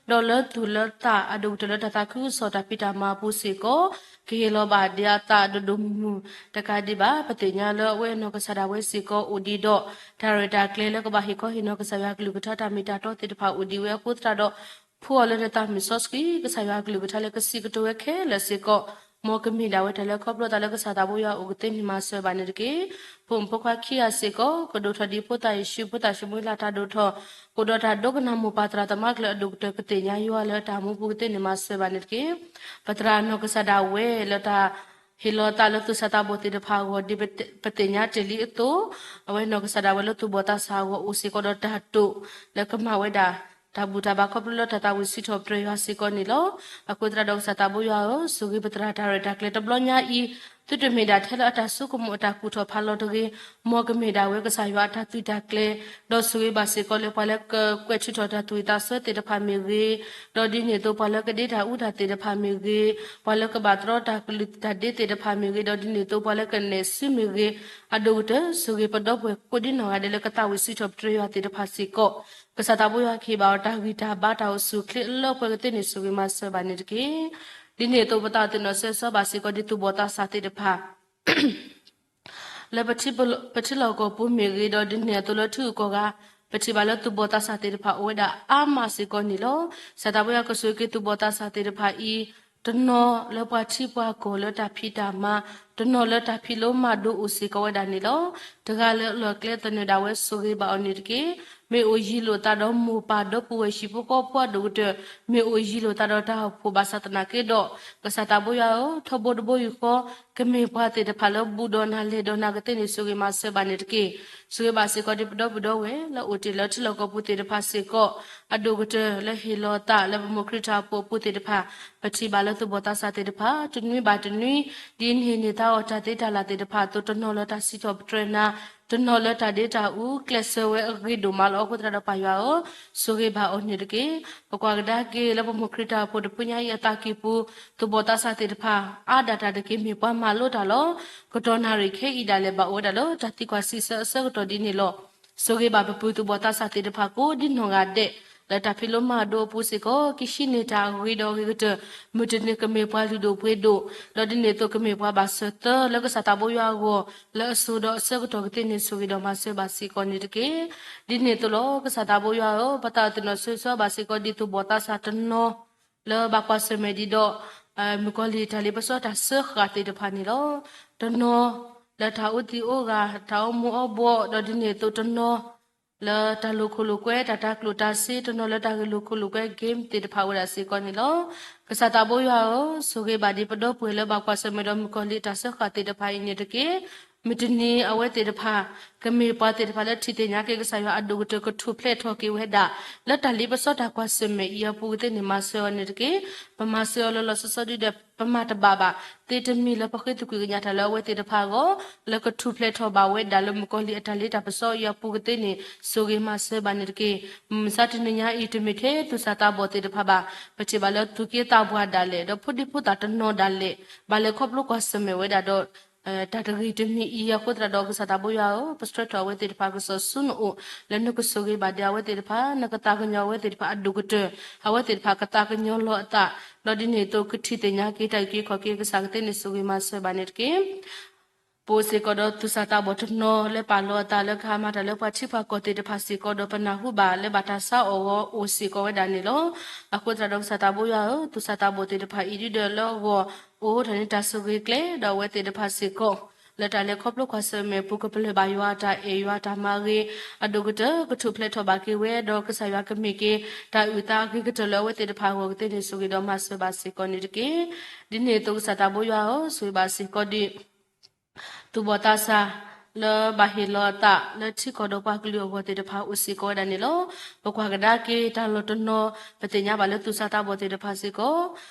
ဒီးလၢသူၣ်လၢသးအဒိၣ်ကတၢၢ်လၢတၢ်သးခုကစီၣ်တၢ်ဖံးတၢ်မၤအပူၤစ့ၢ်ကီး, ကဟ့ၣ်လီၤဘၣ်ဒံးအသးဒိၣ်ဒိၣ်မုၢ်မုၢ်တကးဒံးဘၣ်. ပသ့ၣ်ညါလၢအဝဲနီၢ်ကစၢ်ဒၣ်ဝဲစ့ၢ်ကီးအိၣ်ဒံးဒီး တၢ်ရဲၣ်တၢ်ကျဲၤလၢကဘၣ်ဟ့ၣ်ခီဟ့ၣ်နီၤကစၢ်ယွၤအကလုၢ်ကထါတၢ်မ့ၢ်တၢ်တီသ့ၣ်တဖၣ်အိၣ်ဒံးဝဲအဃိသတးဒီး ဖှူအီၤလၢနသးမုၢ်စီဆှံ ကစၢ်ယွၤအကလုၢ်ကထါလၢကစံးကတိၤဝဲခဲလၢာ်စ့ၢ်ကီး, မ်ကမ့ၢ်ဒၣ်ဝဲတၢ်လၢခီဖျိသးလၢကစၢ်သးဘိယွၤအိၣ်ကသ့န့ၣ်မၤစၢၤဘၣ်န့ၣ်တက့ၢ်. ဖိမုၣ်ဖိခွါခံဂၤစ့ၢ်ကီး ကဒိၣ်ထီၣ်ဒ်ဖိသၣ်ယ့ၣ်ၡူး ဖိသၣ်ၡမူၤအ့လးတၢ်ဒိၣ်ထီၣ်, အိၣ်ဒီးတၢ်ဒိကနၣ်မိၢ်ပၢ်သရၣ်သမါကလုာ်အဒိၣ်ကတၢၢ်ကသ့ၣ်ညါယွၤလၢတၢ်မူပူၤကသ့န့ၣ်မၤစၢၤဘၣ်န့ၣ်တက့ၢ်. ပသရၣ်နီၢ်ကစၢ်ဒၣ်ဝဲလၢတၢ် ဟ့ၣ်လီၤသးလၢသူၣ်စၢ်သးဘီၣ်သ့ၣ်တဖၣ်အဂီၢ် ဒ်ပသ့ၣ်ညါတ့ၢ်လံအသိး, အဝဲနီၢ်ကစၢ်ဒၣ်ဝဲလၢသူၣ်ဘီၣ်သးစၢ်အဂီၢ်အိၣ်စ့ၢ်ကီးဒီးတၢ်တိာ် လၢကမၤဝဲဒၣ် တၢ်ဘူၣ်တၢ်ဘါခီဖျိလၢတၢ်သးဝံၣ်စံးထီၣ်ပတြၢၤယွၤစ့ၢ်ကီးန့ၣ်လီၤ. အဃိသတးဒီးကစၢ်သးဘိယွၤဧၢ, ဆိၣ်ဂ့ၤပသရၣ်တၢ်ရဲၣ်တၢ်ကျဲၤတဘျီညါအံၤ, သုတမ့ၢ်ဒၣ်ထဲလၢအတၢ်ဆိကမိၣ်အတၢ်ကူၣ်ထီၣ်ဖးလီၤတဂ့ၤ, မ်ကမ့ၢ်ဒၣ်ဝဲကစၢ်ယွၤအတၢ်သုးတၢ်ကျဲၤ, ဒီးဆိၣ်ဂ့ၤဘၣ်စ့ၢ်ကီးလၢပှၤလၢကကွဲးထုးထီၣ်တၢ်သူၣ်ဝံၣ်သးဆၢသ့ၣ်တဖၣ်မ့ၢ်ဂ့ၤ, ဒီးဒ်န့ၣ်အသိးပှၤလၢကဒ့တၢ်အူတၢ်သ့ၣ်တဖၣ်မ့ၢ်ဂ့ၤ, ပှၤလၢကဘၣ်တြီတၢ်ကလုၢ်တၢ်ဒ့သ့ၣ်တဖၣ်မ့ၢ်ဂ့ၤ, ဒီးဒ်န့ၣ်အသိးပှၤလၢကနဲၣ်စုမ့ၢ်ဂ့ၤ, အဒိၣ်ကတၢၢ်ဆိၣ်ဂ့ၤပဒီပုၢ်ဝဲၢ်ကိးဒ်နီၢ်ဂၤဒဲးလၢကသးဝံၣ်စံးထီၣ်ပတြၢၤယွၤသ့ၣ်တဖၣ်စ့ၢ်ကီး, ကစၢ်သးဘိယွၤကဟ့ၣ်ဘၣ်အီၤတၢ်ဂံၢ်တၢ်ဘါတၢ်အိၣ်ဆူၣ်အိၣ်ချ့အလၢအပှဲၤကသ့န့ၣ် ဆိၣ်ဂ့ၤမၤစၢၤဘၣ်န့ၣ်တက့ၢ်. ဒ်န့ၣ်အသိးပသးအီၣ်သ့ၣ်နီၣ်ဆၢဆၢဘၣ်စ့ၢ်ကီးဒ်သူၣ်ဘီၣ်သးစၢ်သ့ၣ်တဖၣ် လၢပထံလီၢ်ကီၢ်ပူၤမ့ၢ်ဂ့ၤ, ဒီးဒ်န့ၣ်အသိးလၢထံဂုၤကီၢ်ဂၤ, ပထံၣ်ဘၣ်လၢသူၣ်ဘီၣ်သးစၢ်သ့ၣ်တဖၣ်အိၣ်ဝဲဒၣ်အါမးစ့ၢ်ကီးန့ၣ်လီၤ. ကစၢ်သးဘိယွၤကဆိၣ်ဂ့ၤက့ၤသူၣ်ဘီၣ်သးစၢ်သ့ၣ်တဖၣ်အံၤ, တနီၤလၢပှၤထံပှၤကီၢ်လၢတၢ်ဖံးတၢ်မၤ, တနီၤလၢတၢ်ဖံးလိမၤဒိးအိၣ်စ့ၢ်ကီးဝဲဒၣ်န့ၣ်လီၤ. တဂၤလၢအလီၢ်ကျဲသနၢၣ်ဒၣ်ဝဲ ဆိၣ်ဂ့ၤဘၣ်အီၤန့ၣ်တက့ၢ်. မ့ၢ်အိၣ်ယံၤလိာ်သးဒီးမိၢ်ပၢ်ဒီပုၢ်ဝဲၢ်ဟံၣ်ဖိဃီဖိအဒိၣ်ကတၢၢ်, မ့ၢ်အိၣ်ယံၤလိာ်သးဒီးတၢ်အိၣ်ဖှိၣ်ဘၣ်ဆၣ်သနာ်က့ဒီး, ကစၢ်သးဘိယွၤဧၢ, ထီဘိတဘိယူၢ်ဃီ ကမ့ၢ်ပှၤသ့ၣ်တဖၣ်လၢဘူၣ်ဒီးနၤလဲၤဒီးနၤကသ့န့ၣ် ဆိၣ်ဂ့ၤမၤစၢၤဘၣ်န့ၣ်တက့ၢ်. ဆိၣ်ဂ့ၤဘၣ်စ့ၢ်ကီးဒ်ပဒီပုၢ်ဝဲၢ် လၢအိၣ်တ့ၢ်လၢထံလီၢ်ကီၢ်ပူၤသ့ၣ်တဖၣ်စ့ၢ်ကီး, အဒိၣ်ကတၢၢ်လၢဟ့ၣ်လီၤသးလၢပမိၢ်ခရံာ်တၢ်အိၣ်ဖှိၣ်အပူၤသ့ၣ်တဖၣ်, ပထံၣ်ဘၣ်လၢသူၣ်ဘီၣ်သးစၢ်သ့ၣ်တဖၣ် တနွံဘၣ်တနွံ, ဒ်န့ၣ်န့ၢ်သါအီၤတၢ်သ့တၢ်လၢ်သ့ၣ်တဖၣ်အသိး တနီၤလၢတၢ်စံးထီၣ်ပတြၢၤနၤ, တနီၤလၢတၢ်ဒ့တၢ်အူ ကျဲးစၢးဝဲအဂ့ၤဒိၣ်မးလီၤ. အဃိသတးဒီးပၢ်ယွၤဧၢ, ဆိၣ်ဂ့ၤဘၣ်အီၤန့ၣ်တက့ၢ်. ပကွၢ်ကဒါက့ၤလၢပမိၢ်ခရံာ်တၢ်အိၣ်ဖှိၣ်တဖုညါအံၤအသးကံၢ်ပူၤ, သူၣ်ဘီၣ်သးစၢ်သ့ၣ်တဖၣ် အါဒၣ်တၢ်တက့ၢ် မ့ၢ်ပှၤမၤလိတၢ်လီၤ. ကတီၢ်နၣ်ရံၣ်ခဲအံၤဒၣ်လဲာ် ဘၣ်အိၣ်ဝဲဒၣ်လၢတၢ်သံကွၢ်စံးဆၢအဆၢကတီၢ်ဒ်န့ၣ်လီၤ. ဆိၣ်ဂ့ၤဘၣ်ပပုၢ်သူၣ်ဘီၣ်သးစၢ်သ့ၣ်တဖၣ် ကိးဒ်နီၢ်ဂၤဒဲး, လၢတၢ်ဖံးလိမၤဒိးအပူၤစ့ၢ်ကီး ကဟံးန့ၢ်တၢ်အဂ့ၤဒီးအဂ့ၤကတၢၢ်, မုၢ်တနံၤကမ့ၢ်ပှၤလုၢ်ဒိၣ်ပှ့ၤဒိၣ်, ဒီးဒ်န့ၣ်အသိးကမ့ၢ်ပှၤဘၣ်စၢၤသၢလၢကစၢ်သးဘိယွၤအဂီၢ်, လၢအစိၤဒီးအဆၢကတီၢ်ကသ့န့ၣ် ဆိၣ်ဂ့ၤဒီးမၤစၢၤဘၣ်စ့ၢ်ကီးန့ၣ်တက့ၢ်. ဒ်န့ၣ်အသိးလီၤ. ကစၢ်သးဘိယွၤဧၢ, ပသးအီၣ်သ့ၣ်နီၣ်ဆၢဆၢဘၣ်စ့ၢ်ကီးဒ်သူၣ်ဘီၣ်သးစၢ်တနီၤ လၢဘၣ်ကွၢ်ဆၢၣ်မဲာ်ဒံးဒီး မုၣ်ကီၤလံၢ်တၢ်လ့ပစီတၢ်စၢဃာ်သ့ၣ်တဖၣ်န့ၣ်လီၤ. တနီၤလၢတၢ်အီသံးအီဂၤ, တၢ်အီမူၤအီဘှီး, ဒီးဒ်န့ၣ်အသိးတနီၤ လၢတၢ်လိာ်ခိၣ်လိာ်ကွဲ, တၢ်တၤကျိၣ်တၤစ့, တနီၤလၢတၢ်ဂဲၤလိာ်ခိၣ်လိာ်ကွဲ game သ့ၣ်တဖၣ်ဝဲဒၣ်စ့ၢ်ကီးန့ၣ်လီၤ. ကစၢ်သးဘိယွၤဧၢ, ဆိၣ်ဂ့ၤဘၣ်ဒ်ပဒီပုၢ်ဝဲၢ်လၢဘၣ်ကွၢ်ဆၢၣ်မဲာ်ဒီးမုၣ်ကီၤလံၢ်အတၢ်စၢဃာ်သ့ၣ်တဖၣ်အံၤန့ၣ်တက့ၢ်. မုၢ်တနံၤအဝဲသ့ၣ်တဖၣ် ကမ့ၢ်ပှၤသ့ၣ်တဖၣ်လၢထံၣ်သ့ၣ်ညါက့ၤကစၢ်ယွၤအဒိၣ်ကတၢၢ် ကထူၣ်ဖျဲးထီၣ်က့ၤဝဲဒၣ် လၢတၢ်လ့ပစီတၢ်ကွၢ်ဆၢၣ်မဲာ်အံၤအပူၤကသ့န့ၣ် မၤစၢၤအီၤန့ၣ်တက့ၢ်. ပမၤစၢၤအီၤလၢလီၤဆီဆီဒ်ဒီး ပမၤတဘၣ်ဘၣ် သ့တမံၤလၢပဃ့သကွံာ်ကညးတၢ်လၢအဝဲသ့ၣ်တဖၣ်အဂီၢ် လၢကထူၣ်ဖျဲးထီၣ်ဘၣ်ဝဲဒၣ်လၢမုၣ်ကီၤလံၢ်အတၢ်လ့တၢ်ပစီအံၤအပူၤကသ့န့ၣ် ဆိၣ်ဂ့ၤမၤစၢၤဘၣ်န့ၣ်တက့ၢ်. မုၢ်မဆါတနံၤညါအံၤ တမ့ၢ်ထဲသူၣ်စၢ်သးဘီၣ်သ့ၣ်တဖၣ်ဘၣ်, ပထံၣ်ဘၣ်လၢသူၣ်က့သးပှၢ်ဒၣ်လဲာ် ဒီးဖိဒံဖိသၣ်တနီၤဒၣ်လဲာ် ဘၣ်လဲၤခီဖျိကွၢ်ဆၢၣ်မဲာ်ဝဲဒၣ်ဒီး တၢ်တဂ့ၤတမံၤအံၤအဃိသတးဒီး ကစၢ်သးဘိယွၤဧၢ, ပဆှၢထီၣ်အဝဲသ့ၣ်တဖၣ်ကစီၣ်ဆူနအိၣ် လၢနကဆိၣ်ဂ့ၤဘၣ်ဒံးအဝဲသ့ၣ်တဖၣ်, နကသးကညီၤအဝဲသ့ၣ်တဖၣ်အဒိၣ်ကတၢၢ်, အဝဲသ့ၣ်တဖၣ်ကသးကညီၤလီၤအသး, ဒီးဒ်န့ၣ်အသိးကထံၣ်သ့ၣ်ညါက့ၤတၢ်အုၣ်က့ၤခီၣ်က့ၤကစၢ်ကသ့န့ၣ် ဆိၣ်ဂ့ၤမၤစၢၤဘၣ်န့ၣ်တက့ၢ်. ပအိၣ်စ့ၢ်ကီးဒီးသူၣ်စၢ်သးဘီၣ်တနီၤလၢပာ်လီၤအသးလၢကဟါမၢ်တၢ်လၢပှၤထံပှၤကီၢ်သ့ၣ်တဖၣ်စ့ၢ်ကီးဒီး ပနၢ်ဟူဘၣ်လၢဘၣ်တၢ်ဆါအီၤအဂီၢ်အိၣ်စ့ၢ်ကီးဝဲဒၣ်န့ၣ်လီၤ. အဃိသတးဒီးကစၢ်သးဘိယွၤဧၢ, သူၣ်စၢ်သးဘီၣ်သ့ၣ်တဖၣ်အံၤဒုဒီးလၢအဂီၢ် အိၣ်ထီၣ်န့ၢ်တၢ်ဆိၣ်ဂ့ၤကျဲဒီးအဝဲသ့ၣ်တဖၣ်စ့ၢ်ကီး လၢတၢ်လဲၤခီဖျိကွၢ်ဆၢၣ်မဲာ်အပူၤ ကပလၢၢ်ဘၣ်ယွၤအတၢ်အဲၣ်ယွၤတၢ်မၤဂ့ၤ အဒိၣ်ကတၢၢ် ကထူၣ်ဖျဲးထီၣ်ဘၣ်က့ၤဝဲ ဒီးကစၢ်ယွၤကမ့ၢ်က့ၤ တၢ်အုၣ်သးအဂ့ၤကတၢၢ်လၢအဝဲသ့ၣ်တဖၣ်အဂီၢ်ကသ့န့ၣ် ဆိၣ်ဂ့ၤဒီးမၤစၢၤဘၣ်စ့ၢ်ကီးန့ၣ်တက့ၢ်. ဒ်န့ၣ်အသိးကစၢ်သးဘိယွၤဧၢ, ဆိၣ်ဂ့ၤဘၣ်စ့ၢ်ကီးဒ် သူၣ်ဘီၣ်သးစၢ် လၢဘၣ်ဟ့ၣ်လီၤအသးလၢထံကီၢ်ဒီးပှၤကလုာ်အဂီၢ်သ့ၣ်တဖၣ် အိၣ်စ့ၢ်ကီးဝဲဒၣ်န့ၣ်လီၤ. ပကွၢ်ကဒါက့ၤတၢ်လီၢ်တနီၤ ပသ့ၣ်ညါဘၣ်လၢသူၣ်စၢ်သးဘီၣ်သ့ၣ်တဖၣ်စ့ၢ်ကီး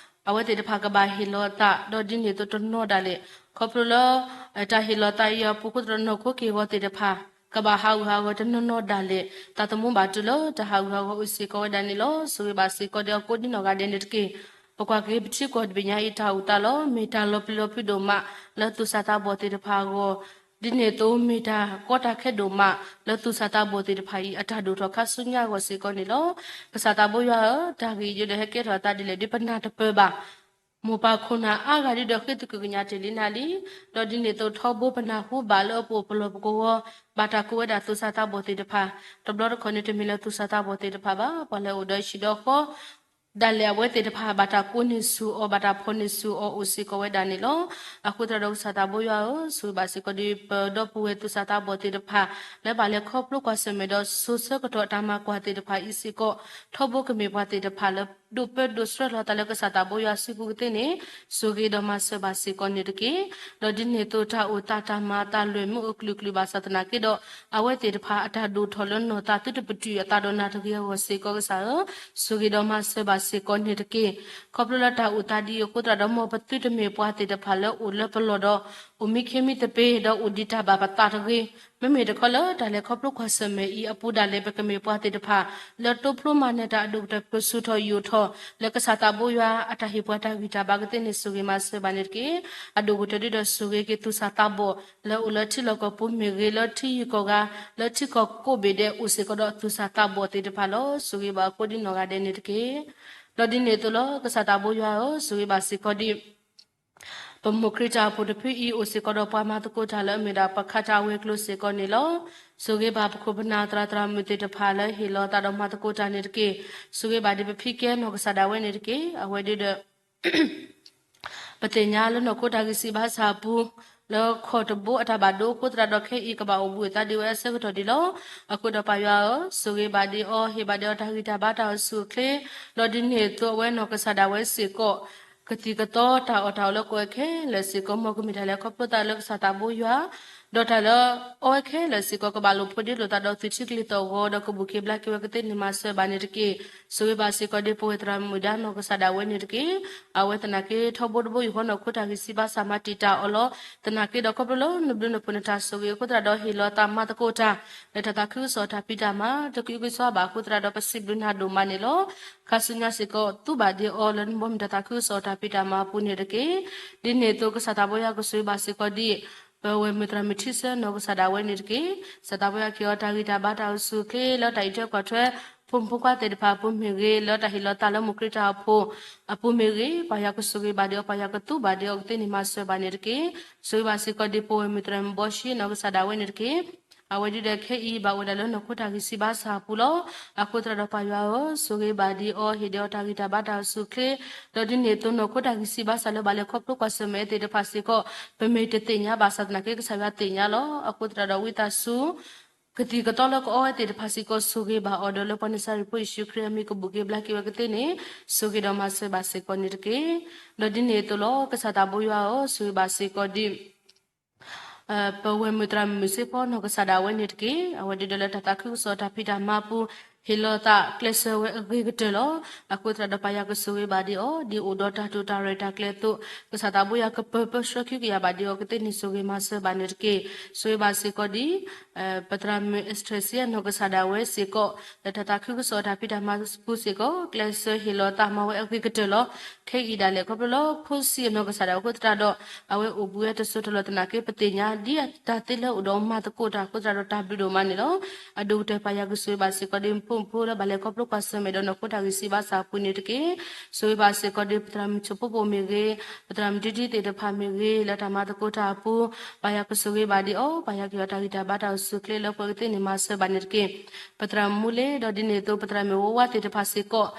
အဝဲသ့ၣ်တဖၣ်ကဘၣ်ဟ့ၣ်လီၤအသး ဒီးဒ်န့ၣ်အသိးတနီၤဒၣ်လဲာ် ခီဖျိလၢ တၢ်ဟ့ၣ်လီၤသးအံၤအပူၤအဃိသတးဒီး နီၢ်ခိက့ၢ်ဂီၤသ့ၣ်တဖၣ် ကဘၣ်ဟးဂူာ်ဟးဂီၤတနီၤနီၤဒၣ်လဲာ် သးသမူဘၣ်တုၤလၢတၢ်ဟးဂူာ်ဟးဂီၤအိၣ်စ့ၢ်ကီးဝဲဒၣ်န့ၣ်လီၤ. ဆိၣ်ဂ့ၤဘၣ်စ့ၢ်ကီးဒီးအဃိဒ်နီၢ်ဂၤဒဲးန့ၣ်တက့ၢ်. ပကွၢ်က့ၤပထံကီၢ်တဘ့ၣ်ညါအံၤတၢ်အိၣ်သးလီၤ. မ့ၢ်တၢ်လီၤပျံၤလီၤဖုးဒိၣ်မးလၢသူၣ်စၢ်သးဘီၣ်သ့ၣ်တဖၣ်အဂီၢ် ဒ်န့ၣ်အသိး မ့ၢ်တၢ်ကီတၢ်ခဲဒိၣ်မး လၢသူၣ်စၢ်သးဘီၣ်သ့ၣ်တဖၣ်အံၤ အတၢ်ဒိၣ်ထီၣ်ခါဆူညါအဂီၢ်စ့ၢ်ကီးန့ၣ်လီၤ. ကစၢ်သးဘိယွၤဧၢ, တၢ်ဂ့ၢ်အံၤဒုးဒီးဟဲကဲထီၣ်အသးဒ်လဲၣ်ဒ်ပနၢ်တပၢၢ်ဘၣ်. မိၢ်ပၢ်ခိၣ်နၢ်အါဂၤဒုးဒီးဃ့သကုၤကညးတ့ၢ်လံနၤလံ, ဒီးဒ်န့ၣ်အသိးထီဘိပနၢ်ဟူဘၣ်လၢအပအိၣ်ပလီၢ်ပကဝီၤ ဘၣ်တၢ်ကိးဝဲဒၣ်သူၣ်စၢ်သးဘီၣ်သ့ၣ်တဖၣ်, တဘျီတခီၣ်န့ၣ်တမ့ၢ်လၢသူၣ်စၢ်သးဘီၣ်သ့ၣ်တဖၣ်ဘၣ်, ပှၤလၢအအိၣ်ဒီးဟံၣ်ဒီးဃီ ဒၣ်လဲာ်အဝဲသ့ၣ်တဖၣ် ဘၣ်တၢ်ကိးန့ၢ်ဆူၣ်အီၤ ဘၣ်တၢ်ဖီၣ်န့ၢ်ဆူၣ်အီၤအိၣ်စ့ၢ်ကီးဝဲဒၣ်န့ၣ်လီၤ. အဃိသတးဒီးကစၢ်သးဘိယွၤဧၢ, ဆိၣ်ဂ့ၤဘၣ်စ့ၢ်ကီးဒ်ပဒီပုၢ်ဝဲၢ်သူၣ်စၢ်သးဘီၣ်သ့ၣ်တဖၣ် လၢဘၣ်လဲၤခီဖျိကွၢ်ဆၢၣ်မဲာ်ဒီးစိၤဆၢကတီၢ်တၢ်မၤကွၢ်သ့ၣ်တဖၣ်အံၤစ့ၢ်ကီး ထီဘိကမ့ၢ်ပှၤသ့ၣ်တဖၣ်လၢဒိးပၢဒိးဆှၢလီၤသးလၢကစၢ်သးဘိယွၤစုပူၤကသ့န့ၣ် ဆိၣ်ဂ့ၤဒီးမၤစၢၤဘၣ်စ့ၢ်ကီးန့ၣ်တက့ၢ်. ဒီးဒ်န့ၣ်အသိးတၢ်အိၣ်သးတၢ်မၤအသးလွဲၢ်မ့ၢ်အိၣ်ကလုာ်ကလုာ်ဘၣ်ဆၣ်သနာ်က့ဒီး အဝဲသ့ၣ်တဖၣ်အတၢ်ဒိၣ်ထီၣ်လၢနီၢ်သးသုတပတုာ်အသးဒီးနၤတဂ့ၤအဂီၢ်စ့ၢ်ကီးကစၢ်ဧၢ, ဆိၣ်ဂ့ၤဒီးမၤစၢၤဘၣ်စ့ၢ်ကီးန့ၣ်တက့ၢ်. ခီဖျိလၢတၢ်အိၣ်သးဒ်အံၤအဃိသတးဒီး မ်ပသုတမ့ၢ်ပှၤသ့ၣ်တဖၣ်လၢအိၣ်လၢပလီၢ်ဒီး အိၣ်မံခ့မံသပ့ၤ ဒီးအိၣ်ဒံးတၢ်ဘၣ်ပသးတဂ့ၤ. မ့မ့ၢ်တခီလၢတၢ်လဲၤခီဖျိကွၢ်ဆၢၣ်မဲာ်အံၤအပူၤဒၣ်လဲာ် ပကမ့ၢ်ပှၤသ့ၣ်တဖၣ် လၢတိဖျိမၤနၢၤတၢ်အဒိၣ်ကတၢၢ် ပကဆူၣ်ထီၣ်ယိာ်ထီၣ် လၢကစၢ်သးဘိယွၤအတၢ်ဟ့ၣ်ပှၤတၢ်ဂံၢ်တၢ်ဘါကသ့န့ၣ် ဆိၣ်ဂ့ၤမၤစၢၤဘၣ်န့ၣ်တက့ၢ်. အဒိၣ်ကတၢၢ်ဒ်ဒီး ဆိၣ်ဂ့ၤက့ၤသူၣ်စၢ်သးဘီၣ် လၢအိၣ်လၢထံလီၢ်ကီၢ်ပူၤမ့ၢ်ဂ့ၤ, လၢထံယံၤကီၢ်ဂၤ, လၢထံကီၢ်ကိးဘ့ၣ်ဒဲး အိၣ်စ့ၢ်ကီးဒီးသူၣ်စၢ်သးဘီၣ်သ့ၣ်တဖၣ်လီၤ. ဆိၣ်ဂ့ၤဘၣ်အဃိဒ်နီၢ်ဂၤဒဲးန့ၣ်တက့ၢ်. ဒီးဒ်န့ၣ်အသိးလီၤ ကစၢ်သးဘိယွၤဧၢ, ဆိၣ်ဂ့ၤဘၣ်စ့ၢ်ကီးဒ် ပမိၢ်ခရံာ်တၢ်အိၣ်ဖှိၣ်တဖုအံၤ အိၣ်စ့ၢ်ကီးဒီးပှၤမၤသကိးတၢ်လၢအမ့ၢ်ဒၣ်ပခးတၢ်အဝဲၤကျိၤစ့ၢ်ကီးန့ၣ်လီၤ. ဆိၣ်ဂ့ၤဘၣ်ပခိၣ်ပနၢ်သရၣ်သရၣ်မုၣ်သ့ၣ်တဖၣ်လၢဟ့ၣ်လီၤသးဒီးမၤသကိးတၢ်န့ၣ်တက့ၢ်. ဆိၣ်ဂ့ၤဘၣ်ဒ်ပဖံကဲနီၢ်ကစၢ်ဒၣ်ဝဲန့ၣ်တက့ၢ်. အဝဲဒၣ်ဒီး ပသ့ၣ်ညါလၢနီၢ်ခိတၢ်ဂံၢ်စၢ်ဘါစၢ်အပူၤ လၢခီၣ်တဘိအတၢ်ဘၣ်ဒိအဃိသတးဒီး ခဲအံၤကဘၣ်အိၣ်ဘှံးအသးဒ်ဝဲအဆၢကတီၢ်ဒံးလီၤ. အဃိဒီးပၢ်ယွၤဧၢ, ဆိၣ်ဂ့ၤဘၣ်ဒ်အီၤ, ဟ့ၣ်ဘၣ်ဒ်အီၤတၢ်ဂံၢ်တၢ်ဘါတၢ်အိၣ်ဆူၣ်အိၣ်ချ့, ဒီးဒ်န့ၣ်အသိးအဝဲနီၢ်ကစၢ်ဒၣ်ဝဲစ့ၢ်ကီး ကသံၣ်ကသီတၢ်အီၣ်တၢ်အီလၢကအိၣ်ဝဲခဲလၢာ်စ့ၢ်ကီး မ်ကမ့ၢ်တၢ်လဲၤခီဖျိသးလၢကစၢ်သးဘိယွၤ ဒီးတၢ်လၢအီဝဲခဲလၢာ်စ့ၢ်ကီး ကဘၣ်လိာ်ဖိးဒ့လိာ်သးဒီးသုးထံကလံၤသီၣ်ဂီၤ ဒီးကဘူၣ်က့ၤဘျါက့ၤဝဲကသ့န့ၣ် မၤစၢၤဘၣ်န့ၣ်တက့ၢ်. ဆိၣ်ဂ့ၤဘၣ်စ့ၢ်ကီးဒ်ပဝဲၢ်သရၣ်မုၣ်ဒါနီၢ်ကစၢ်ဒၣ်ဝဲန့ၣ်တက့ၢ်. အဝဲသနာ်က့ထီဘိတဘိယူၢ်ဃီနီၢ်ခိတၢ်ဂံၢ်စၢ်ဘါစၢ်မၤတံာ်တာ်အီၤလီၤ. သနာ်က့ဒီးခီဖျိလၢနဘျုးနဖှိၣ်နတၢ်ဆိၣ်ဂ့ၤအဃိသတးဒီး ဟ့ၣ်လီၤသးမၤသကိးတၢ် လၢတၢ်သးခုကစီၣ်တၢ်ဖံးတၢ်မၤ တကယုၢ်ကစီဘၣ်အဃိသတးဒီး ပစံးဘျုးနၤဒိၣ်မးန့ၣ်လီၤ. ခါဆူညါစ့ၢ်ကီး သူဘၣ်ဒ်အီၤလၢနဘီမုၢ်တၢ်သးခုကစီၣ်တၢ်ဖံးတၢ်မၤအပူၤန့ၣ်တက့ၢ်. ဒ်န့ၣ်အသိး ကစၢ်သးဘိယွၤကဆိၣ်ဂ့ၤဘၣ်စ့ၢ်ကီးဒ် ပဝဲၢ်မုၣ်သရၣ်မုၣ်ထံဆၢနီၢ်ကစၢ်ဒၣ်ဝဲန့ၣ်တက့ၢ်. ကစၢ်သးဘိယွၤက့ၤအီၤတၢ်ဂံၢ်တၢ်ဘါတၢ်အိၣ်ဆူၣ်အိၣ်ချ့ လၢတၢ်အံးထွဲကွၢ်ထွဲ ဖိမုၣ်ဖိခွါသ့ၣ်တဖၣ်အပူၤမ့ၢ်ဂ့ၤ, လၢတၢ်ဟ့ၣ်လီၤသးလၢမိၢ်ခရံာ်တၢ်အိၣ်ဖှိၣ်အပူၤမ့ၢ်ဂ့ၤ, ပၢ်ယွၤကဆိၣ်ဂ့ၤဘၣ်ဒ်အီၤ, ပၢ်ယွၤကသူဘၣ်ဒ်အီၤကသ့န့ၣ် မၤစၢၤဘၣ်န့ၣ်တက့ၢ်. ဆိၣ်ဂ့ၤဘၣ်စ့ၢ်ကီးဒ်ပဝဲၢ်မုၣ်သရၣ်မုၣ်ဘီၡ့နီၢ်ကစၢ်ဒၣ်ဝဲန့ၣ်တက့ၢ်. အဝဲဒၣ်ဒီးခဲအံၤဘၣ်အိၣ်ဝဲဒၣ်လၢနီၢ်ခိတၢ်ဂံၢ်စၢ်ဘါစၢ်အပူၤလီၤ. အဃိသတးဒီးပၢ်ယွၤဧၢ, ဆိၣ်ဂ့ၤဘၣ်ဒ်အီၤ, ဟ့ၣ်ဒ်အီၤတၢ်ဂံၢ်တၢ်ဘါတၢ်အိၣ်ဆူၣ်အိၣ်ချ့, ဒီးဒ်န့ၣ်အသိးနီၢ်ခိတၢ်ဂံၢ်စၢ်ဘါစၢ်လၢဘၣ်လဲၤခီဖျိကွၢ်ဆၢၣ်မဲာ်သ့ၣ်တဖၣ်စ့ၢ်ကီး ပမ့ၢ်တသ့ၣ်ညါဘၣ်ဆၣ်သနာ်က့ ကစၢ်ယွၤသ့ၣ်ညါလီၤ. အဃိသတးဒီးဝံသးစူၤ ကသံၣ်ကသီလၢကအီဝဲသ့ၣ်တဖၣ်စ့ၢ်ကီး ဆိၣ်ဂ့ၤဘၣ်အီၤဒီးလၢပှၤနစၤရ့းဖိယ့ၣ်ၡူးခရံာ်အမံၤကဘူၣ်က့ၤဘျါက့ၤဝဲကသ့န့ၣ် ဆိၣ်ဂ့ၤဒီးမၤစၢၤဘၣ်စ့ၢ်ကီးန့ၣ်တက့ၢ်. ဒီးဒ်န့ၣ်အသိးလီၤ ကစၢ်သးဘိယွၤဧၢ, ဆိၣ်ဂ့ၤဘၣ်စ့ၢ်ကီးဒ် ပဝဲၢ်မုၣ်သရၣ်မုၣ်စ့ဖီနီၢ်ကစၢ်ဒၣ်ဝဲန့ၣ်တက့ၢ်. အဝဲဒၣ်ဒီးလၢတၢ်သးခုကစီၣ်တၢ်ဖံးတၢ်မၤအပူၤ ဟ့ၣ်လီၤသးကျဲးစၢးဝဲအဂ့ၤကတၢၢ်လီၤ. အဃိသတးဒီးပၢ်ယွၤကဆိၣ်ဂ့ၤဘၣ်ဒ်အီၤ ဒ်အိၣ်ဒီးတၢ်တိာ်တၢ်ရဲၣ်တၢ်ကျဲၤအသိး ကစၢ်သးဘိယွၤကပၢၤပၢဆှၢခံကယၤဘၣ်ဒ်အီၤကသ့န့ၣ် ဆိၣ်ဂ့ၤမၤစၢၤဘၣ်န့ၣ်တက့ၢ်. ဆိၣ်ဂ့ၤဘၣ်စ့ၢ်ကီးဒ် ပသရၣ်မုၣ် Esther စံယနီၢ်ကစၢ်ဒၣ်ဝဲစ့ၢ်ကီး လၢတၢ်သးခုကစီၣ်တၢ်ဖံးတၢ်မၤပူၤစ့ၢ်ကီး ကျဲးစၢးဟ့ၣ်လီၤသးမၤဝဲအဂ့ၤကတၢၢ်လီၤ. ခဲအံၤဒၣ်လဲာ်ခီဖျိလၢဖိဆံးအနီၢ်ကစၢ်ဒၣ်ဝဲအဃိသတးဒီး အဝဲအိၣ်ဘှံးဝဲတစိၢ်တလီၢ်သနာ်က့ ပသ့ၣ်ညါဒ်တၢ်သ့လၢအိၣ်ဒီးမၤသကိးတၢ်အဃိသတးဒီးတၢ်ဘျုးဒိၣ်မးန့ၣ်လီၤ. အဒိၣ်ကတၢၢ်ပၢ်ယွၤကဆိၣ်ဂ့ၤဘၣ်စ့ၢ်ကီးဒ်ဖိမုၣ်ဖိလၢဘၣ်လဲၤခီဖျိကွၢ်ဆၢၣ်မဲာ်ဒီးနီၢ်ခိတၢ်ဂံၢ်စၢ်ဘါစၢ်အပူၤန့ၣ်တက့ၢ်. ဆိၣ်ဂ့ၤဘၣ်စ့ၢ်ကီးဒ်ပသရၣ်မုၣ်ဆိၣ်ဖိပိာ်မ့ၢ်ဂ့ၤ, ပသရၣ်မုၣ်ဒံဒံသ့ၣ်တဖၣ်မ့ၢ်ဂ့ၤ လၢတၢ်မၤသကိးတၢ်အပူၤ ပၢ်ယွၤကဆိၣ်ဂ့ၤဘၣ်ဒ်အီၤ ပၢ်ယွၤက့ၤအီၤတၢ်ဂံၢ်တၢ်ဘါတၢ်အိၣ်ဆူၣ်အိၣ်ချ့လၢပှၤကသ့န့ၣ်မၤစၢၤဘၣ်န့ၣ်တက့ၢ်. ပသရၣ်မုၣ်မူလ့ဒီးဒ်န့ၣ်အသိး ပသရၣ်မုၣ်ဝါဝါသ့ၣ်တဖၣ်စ့ၢ်ကီး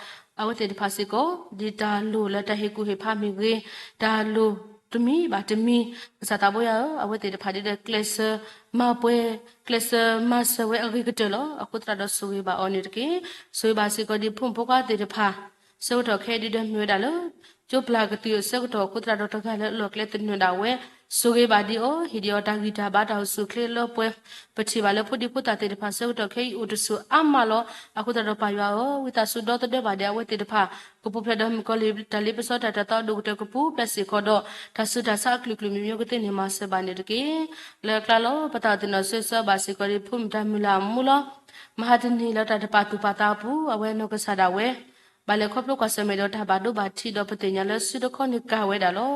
အဝဲသ့ၣ်တဖၣ်စ့ၢ်ကီး ဒ်တၢ်လိၣ်လၢတၢ်ဟ့ၣ်ကူၣ်ဟ့ၣ်ဖးမ့ၢ်ဂ့ၤ, တၢ်လိၣ် တမံၤဘၣ်တမံၤ, ကစၢ်သးဘိယွၤဧၢ, အဝဲသ့ၣ်တဖၣ်ဒ်ဒီးကျဲးစၢးမၤပှဲၤ, ကျဲးစၢးမၤစၢၤဝဲအဂ့ၤကတၢၢ်လီၤ. အဃိသတးဒီးဆိၣ်ဂ့ၤဘၣ်အီၤန့ၣ်တက့ၢ်. ဆိၣ်ဂ့ၤဘၣ်စ့ၢ်ကီးဒ်ဖိမုၣ်ဖိခွါသ့ၣ်တဖၣ် ဆၢကတီၢ်ခဲအံၤဒ်ဒီးမ့ၢ်ဝဲဒၣ်လၢ ကၠိပျၢ်ကတုၤအဆၢကတီၢ်အဃိသတးဒီး တဂၤလၢအလီၢ်ကျဲသနၢၣ်ဒၣ်ဝဲ, ဆိၣ်ဂ့ၤဘၣ်ဒံးအီၤ, ဟ့ၣ်ဒံးအီၤတၢ်ဂံၢ်တၢ်ဘါတၢ်အိၣ်ဆူၣ်အိၣ်ချ့လၢပှဲၤ, ပထံၣ်ဘၣ်လၢဖိဒံဖိသၣ်သ့ၣ်တဖၣ်ဆၢကတီၢ်ခဲအံၤအိၣ်တဆူၣ်အါမးလီၤ. အဃိသတးဒီးပၢ်ယွၤဧၢ, ဝံသးစူၤဒီသဒၢဘၣ်ဒံးအဝဲသ့ၣ်တဖၣ်, ကပူၤဖျဲးဒီးမုၣ်ကီၤလံၢ်တၢ်လ့ပစီတၢ်တၤသီဒိၣ်ကတၢၢ်ကပူၤဖျဲးစ့ၢ်ကီးဒီး တၢ်ဆူးတၢ်ဆါအကလုာ်ကလုာ်မံၤမံၤကသ့န့ၣ်မၤစၢၤဘၣ်န့ၣ်တက့ၢ်. လၢအကျါလီၤ ပသးသ့ၣ်နီၣ်ဆၢဆၢဘၣ်စ့ၢ်ကီးဒ်ဖိမုၣ်တၢ်မုၢ်လၢ်အမူလီၤ. မဟါတနံၤလၢတၢ်တပာ်သူၣ်ပာ်သးအပူၤ အဝဲနီၢ်ကစၢ်ဒၣ်ဝဲ ဘၣ်လဲၤခီဖျိကွၢ်ဆၢၣ်မဲာ်ဒီးတၢ်ဘၣ်ဒိဘၣ်ထံးဒီးပသ့ၣ်ညါလၢစုတခီန့ၣ်ကၤဝဲဒၣ်လီၤ.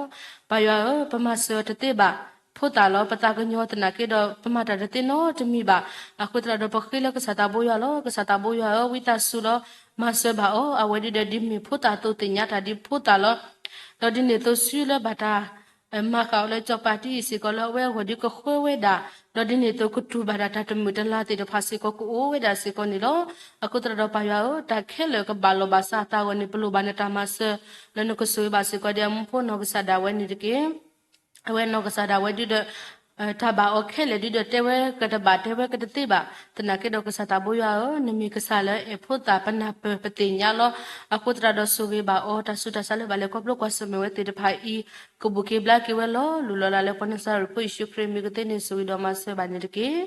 ပၢ်ယွၤဧၢ, ပမၤစၢၤအီၤတသ့ဘၣ်, ဖိသၣ်လီၤ ပသးကညီၤသနာ်က့ဒီး ပမၤတၢ်တသ့နီတမံၤဘၣ်. အဃိသတးဒီးပဃ့လၢကစၢ်သးဘိယွၤလီၤ. ကစၢ်သးဘိယွၤဧၢ, ဝံသးစူၤလီၤ မၤစၢၤဘၣ်အီၤ, အဝဲဒ်ဒီးဒ်မ့ၢ်ဖိသၣ်သိးသ့ၣ်ညါတၢ်ဒ်ဖိသၣ်လီၤ. ဒီးဒ်န့ၣ်အသိးစုလၢဘၣ်တၢ် မၤဃာ်အီၤလၢစီၤပၤတံအံၤစ့ၢ်ကီးလၢအဝဲအဂီၢ်ဒ်ကဃၢဝဲဒၣ်, ဒီးဒ်န့ၣ်အသိးကတူၢ်ဘၣ်ဒၣ်တၢ်တမုာ်တလၤသ့ၣ်တဖၣ်စ့ၢ်ကီးကအိၣ်ဝဲဒၣ်စ့ၢ်ကီးန့ၣ်လီၤ. အဃိသတးဒီးပၢ်ယွၤဧၢ, တၢ်ခဲလၢာ်ကဘၣ်လီၢ်ဘၣ်စးအသးအဂီၢ်န့ၣ် ပလိၣ်ဘၣ်နတၢ်မၤစၢၤ လၢနကဆိၣ်ဂ့ၤဘၣ်စ့ၢ်ကီးဒ်အမူဖိနီၢ်ကစၢ်ဒၣ်ဝဲန့ၣ်တက့ၢ်. အဝဲနီၢ်ကစၢ်ဒၣ်ဝဲဒ်ဒီး တၢ်ဘၣ်အီၤခဲလၢာ်ဒ်ဒီးတဲဝဲကတဘၣ်တဲဝဲကတသ့ဘၣ်, သနာ်က့ဒီးကစၢ်သးဘိယွၤဧၢ, နမ့ၢ်ကစၢ်လၢအဲၣ်ဖိသၣ်ပနၢ်ပၢၢ်ပသ့ၣ်ညါလီၤ. အဃိသတးဒီးဆိၣ်ဂ့ၤဘၣ်အီၤ, တၢ်ဆူးတၢ်ဆါလၢဘၣ်လဲၤခီဖျိကွၢ်ဆၢၣ်မဲာ်ဝဲသ့ၣ်တဖၣ်အံၤ ကဘူၣ်က့ၤဘျါက့ၤဝဲလီၤ. လူလီၤလးလၢပှၤနစၤရ့းဖိယ့ၣ်ၡူးခရံာ်မံၤကသ့န့ၣ် ဆိၣ်ဂ့ၤဒီးမၤစၢၤဘၣ်န့ၣ်တက့ၢ်.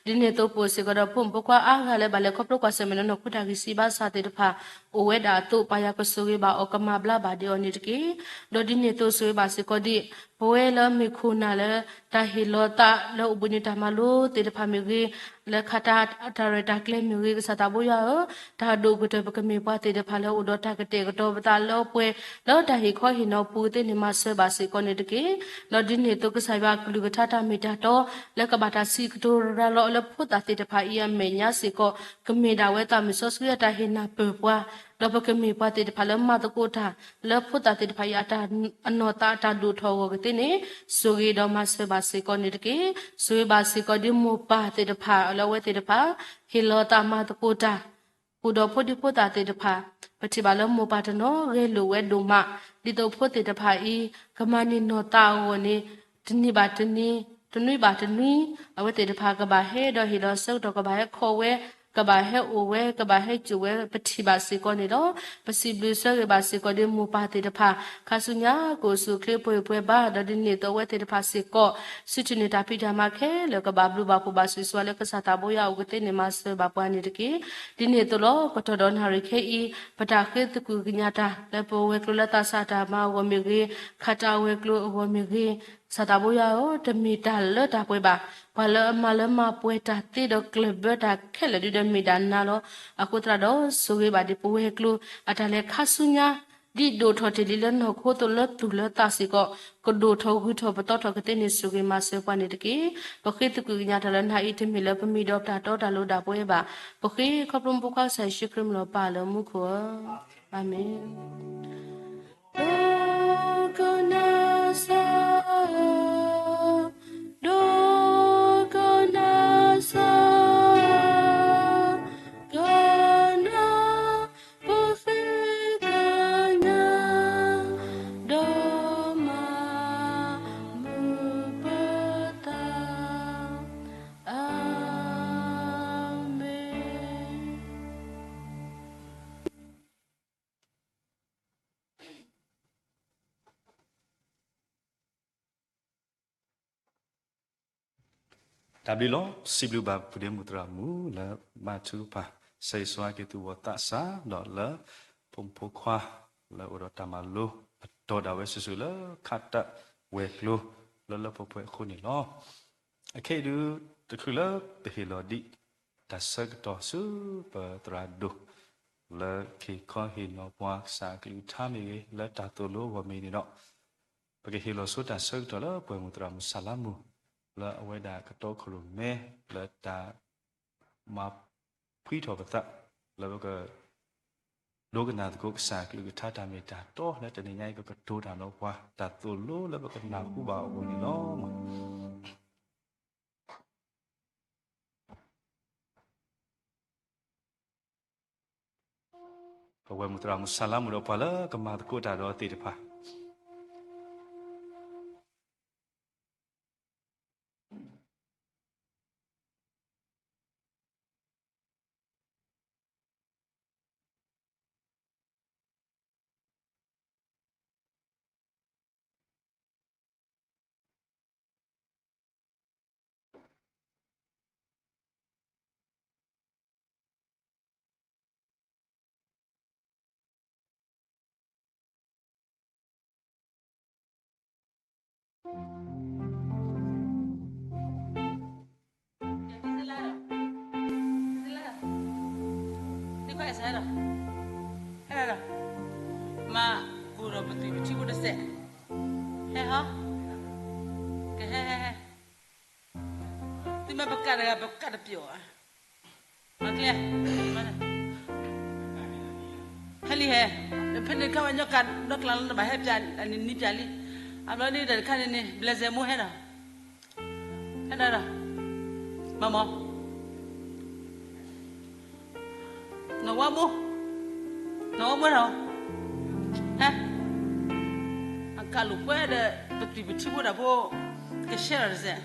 ဒ်န့ၣ်အသိးပအိၣ်စ့ၢ်ကီးဒီးဖိမုၣ်ဖိခွါအါဂၤလၢဘၣ်လဲၤခီဖျိကွၢ်ဆၢၣ်မဲာ်လၢနီၢ်ခိတၢ်ဂံၢ်စၢ်ဘါစၢ်သ့ၣ်တဖၣ် အိၣ်ဝဲဒၣ်အသိး ပၢ်ယွၤကဆိၣ်ဂ့ၤဘၣ်အီၤ ကမၤဘျါဘၣ်ဒံးအီၤန့ၣ်တက့ၢ်. ဒီးဒ်န့ၣ်အသိးဆိၣ်ဂ့ၤဘၣ်စ့ၢ်ကီးဒ် ပဝဲလၢမ့ၢ်ခိၣ်နၢ်လၢ တၢ်ဟ့ၣ်လီၤသးလၢအိၣ်ဘှံးနံၤတၢ်မၤလိသ့ၣ်တဖၣ်မ့ၢ်ဂ့ၤ, လၢခးတၢ်တၢ်ရဲၣ်တၢ်ကျဲၤမ့ၢ်ဂ့ၤ, ကစၢ်သးဘိယွၤဧၢ, တၢ်ဒိၣ်ကတၢၢ်ပကမ့ၢ်ပှၤသ့ၣ်တဖၣ်လၢအိၣ်ဒီးတၢ်ကတဲာ်ကတီၤပသးလၢအပှဲၤ လၢတၢ်ဟ့ၣ်ခီဟ့ၣ်နီၤပူၤသ့န့ၣ်မၤစၢၤဘၣ်စ့ၢ်ကီးန့ၣ်တက့ၢ်. ဒီးဒ်န့ၣ်အသိးကစၢ်ယွၤအကလုၢ်ကထါတၢ်မ့ၢ်တၢ်တီ လၢကဘၣ်တၢ်စံးကတိၤရၤလီၤအီၤလၢဖိသၣ်သ့ၣ်တဖၣ်အံၤအမဲာ်ညါစ့ၢ်ကီး ကမ့ၢ်ဒၣ်ဝဲသးမုၢ်စီဆှံအတၢ်ဟ့ၣ်နၢ်ပၢၢ်ပှၤ, ဒီးပကမ့ၢ်ပှၤသ့ၣ်တဖၣ်လၢမၤသကိးတၢ် လၢဖိသၣ်သ့ၣ်တဖၣ်အံၤအတၢ် အနီၢ်သးအတၢ်ဒိၣ်ထီၣ်အဂီၢ်ကသ့န့ၣ် ဆိၣ်ဂ့ၤဒီးမၤစၢၤဘၣ်စ့ၢ်ကီးန့ၣ်တက့ၢ်. ဆိၣ်ဂ့ၤဘၣ်စ့ၢ်ကီးဒ်မိၢ်ပၢ်သ့ၣ်တဖၣ် လၢအဝဲသ့ၣ်တဖၣ် ဟ့ၣ်လီၤသးမၤသကိးတၢ် ဃုာ်ဒီးဖိဒံဖိသၣ်သ့ၣ်တဖၣ်, ပထံၣ်ဘၣ်လၢမိၢ်ပၢ်တနီၤဂဲၤလိာ်ဝဲဒိၣ်မး, ဒ်သိးဖိသ့ၣ်တဖၣ်အံၤ ကမၤန့ၢ်နီၢ်သးအဂီၢ်န့ၣ် တနံၤဘၣ်တနံၤ, တနွံဘၣ်တနွံ, အဝဲသ့ၣ်တဖၣ်ကဘၣ်ဟဲဒီးဟ့ၣ်လီၤဆၢကတီၢ် ကဘၣ်ဟဲခီဝဲ, ကဘၣ်ဟဲအိၣ်ဝဲ, ကဘၣ်ဟဲစိာ်ဝဲ ပထံၣ်ဘၣ်စ့ၢ်ကီးန့ၣ်လီၤ. ပစံးဘျုးဆၢဂ့ၤဘၣ်စ့ၢ်ကီးဒ်မိၢ်ပၢ်သ့ၣ်တဖၣ် ခါဆူညါကအိၣ်ဆူၣ်အိၣ်ချ့ပှဲၤပှဲၤဘၣ်, ဒီးဒ်န့ၣ်အသိးအဝဲသ့ၣ်တဖၣ်စ့ၢ်ကီး ဆူထံၣ်န့ၢ်တၢ်ဖံးတၢ်မၤခဲလၢာ်ကဘၣ်ဘျုးဘၣ်ဖှိၣ်ဘၣ်ဆူၣ်ဆူၣ်ဝဲလၢကစၢ်သးဘိယွၤအအိၣ်ကသ့န့ၣ်မၤစၢၤဘၣ်ပှၤန့ၣ်တက့ၢ်. ဒ်န့ၣ်အသိးလီၤ ကတီၢ်ဒီးနၣ်ရံၣ်ခဲအံၤ ပတၢ်ဃ့သကွံၢ်ကညးတၢ် လၢပဝဲၤကျိၤလၢသးစၢ်တၢ်မၤအဂီၢ်မ့ၢ်ဂ့ၤ, ခးတၢ်အဝဲၤကျိၤအဂီၢ်မ့ၢ်ဂ့ၤ, ကစၢ်သးဘိယွၤဧၢ, တမ့ၢ်တၢ်လၢတၢ်ပှဲၤဘၣ်. ပှၤလၢအမၤလၢမၤပှဲၤတၢ်သ့ဒီးကျၢၢ်ဘၢတၢ်ခဲလၢာ်ဒ်ဒီးမ့ၢ်ဒၣ်နၤလီၤ. အဃိသတးဒီး ဆိၣ်ဂ့ၤဘၣ်ဒ်ပဝဲၤကျိၤ အတၢ်လဲၤခါဆူညါ ဒ်ဒိၣ်ထီၣ်တ့ၢ်လံလၢနီၢ်ခိအသိးလၢသူၣ်လၢသးစ့ၢ်ကီး ကဒိၣ်ထီၣ်ဂုၤထီၣ်ပသီထီၣ်ကသ့န့ၣ် ဆိၣ်ဂ့ၤမၤစၢၤပှၤန့ၣ်တက့ၢ်. ပဃ့သကွံၢ်ကညးတၢ်လၢနၤအံၤ တမ့ၢ်လၢပမံၤဒီးပတၢ်တီတၢ်လိၤဒၣ်ပဝဲဘၣ်. ပဃ့ခီဖျိမုၢ်ဖိခွါကစၢ်ယ့ၣ်ၡူးခရံာ်မံၤလီၤပၢ်လၢမူခိၣ်ဧၢ, အၤမ့ၣ်. ဒိကနၣ်စၢ်ဧၢ, ဒိကနၣ်စၢ်, ကနၣ် ပဃ့ကညး ဒီးမၤမုာ်ပသး, အၤမ့ၣ်. တၢ်ဘျုးလီၤ. စံးဘျုးဘၣ်ဖုဒ့မုၣ်သရၣ်မုၣ်လၢမၤထူပၢ် ဆၢဂ့ၤဆၢဝါက့ၤသူၣ်ဘီၣ်သးစၢ် ဒီးလၢဖိမုၣ်ဖိခွါ လၢအိၣ်ဒီးတၢ်မၤလိအတီၢ်ဒၣ်ဝဲစုာ်စုာ်လၢခးတၢ်ဝဲၤကျိၤလၢလၢပှဲၤပှဲၤအဃိန့ၣ်လီၤ. အခဲအံၤဒုး တချုးလၢပဟ့ၣ်လီၤဒံးတၢ်ဆၢကတီၢ်ဆူပသရၣ်ဒိၣ် လၢကဟ့ၣ်ခီဟ့ၣ်နီၤပှၤကစၢ်အကလုၢ်ကထါမ့ၢ်ဂ့ၤ လၢတၢ်သိၣ်လိအဂီၢ်မ့ၢ်ဂ့ၤန့ၣ်ဒီး ပကဟ့ၣ်လီၤဆိတၢ်ဆၢကတီၢ်လၢပှဲၤမုၣ်သရၣ်မုၣ်ဆၣ်လါမုၣ် လၢအဝဲဒၣ်ကတီခိၣ်ရိၣ်မဲ လၢတၢ်မၤဖှံထီၣ်ပသး လၢပက ဒိကနၣ်သကိးကစၢ်အကလုၢ်ကထါတၢ်မ့ၢ်တၢ်တီလၢတနံၤညါအံၤ ပကတိၤတၢ်ဒီးပှၤ တၢ်သိၣ်လိလၢပကနၢ်ဟူဘၣ်အဂီၢ်န့ၣ်လီၤ. ပဝဲမုၢ်သရၣ်မုၣ်ဆၣ်လါမုၣ်ဒီးပှၤလၢကမၤသကိးတၢ်ဒီးသ့ၣ်တဖၣ် သ့ၣ်လၢဒီး, သ့ၣ်လၢဒီး, သ့ၣ်ခွဲးစဲဒီး, ဟဲဒီး, မၤကူၣ်ဒီးပသွံၣ်ပထံဖိတစဲး, ဟဲဟီ, ကဟဲဟဲဟဲ, သုမ့ၢ်ပကးတဂၤ ပကးတပျီၤဧါ, မၤကျဲ, ဟဲလံဟဲ, ဖဲန့ၣ်ခါဝဲညီကးဒီကျါလီၤ နဘၣ်ဟဲပၠး နနံၤပၠးလံ, အဘျီန့ၣ်ဒီးတခါန့ၣ်န့ၣ် ဘျဲၣ်စဲမိၢ်ဟဲဒီး, ဟဲဒီး, မၤမၤ နဝါမိၢ်, နဝါမိၢ်ဒီး, ဟဲ, အကးလိာ်ကွဲဒီး ပသွံၣ်ပထံဖိတၢ်ဖိ, ကရှဲဒီးတစဲး,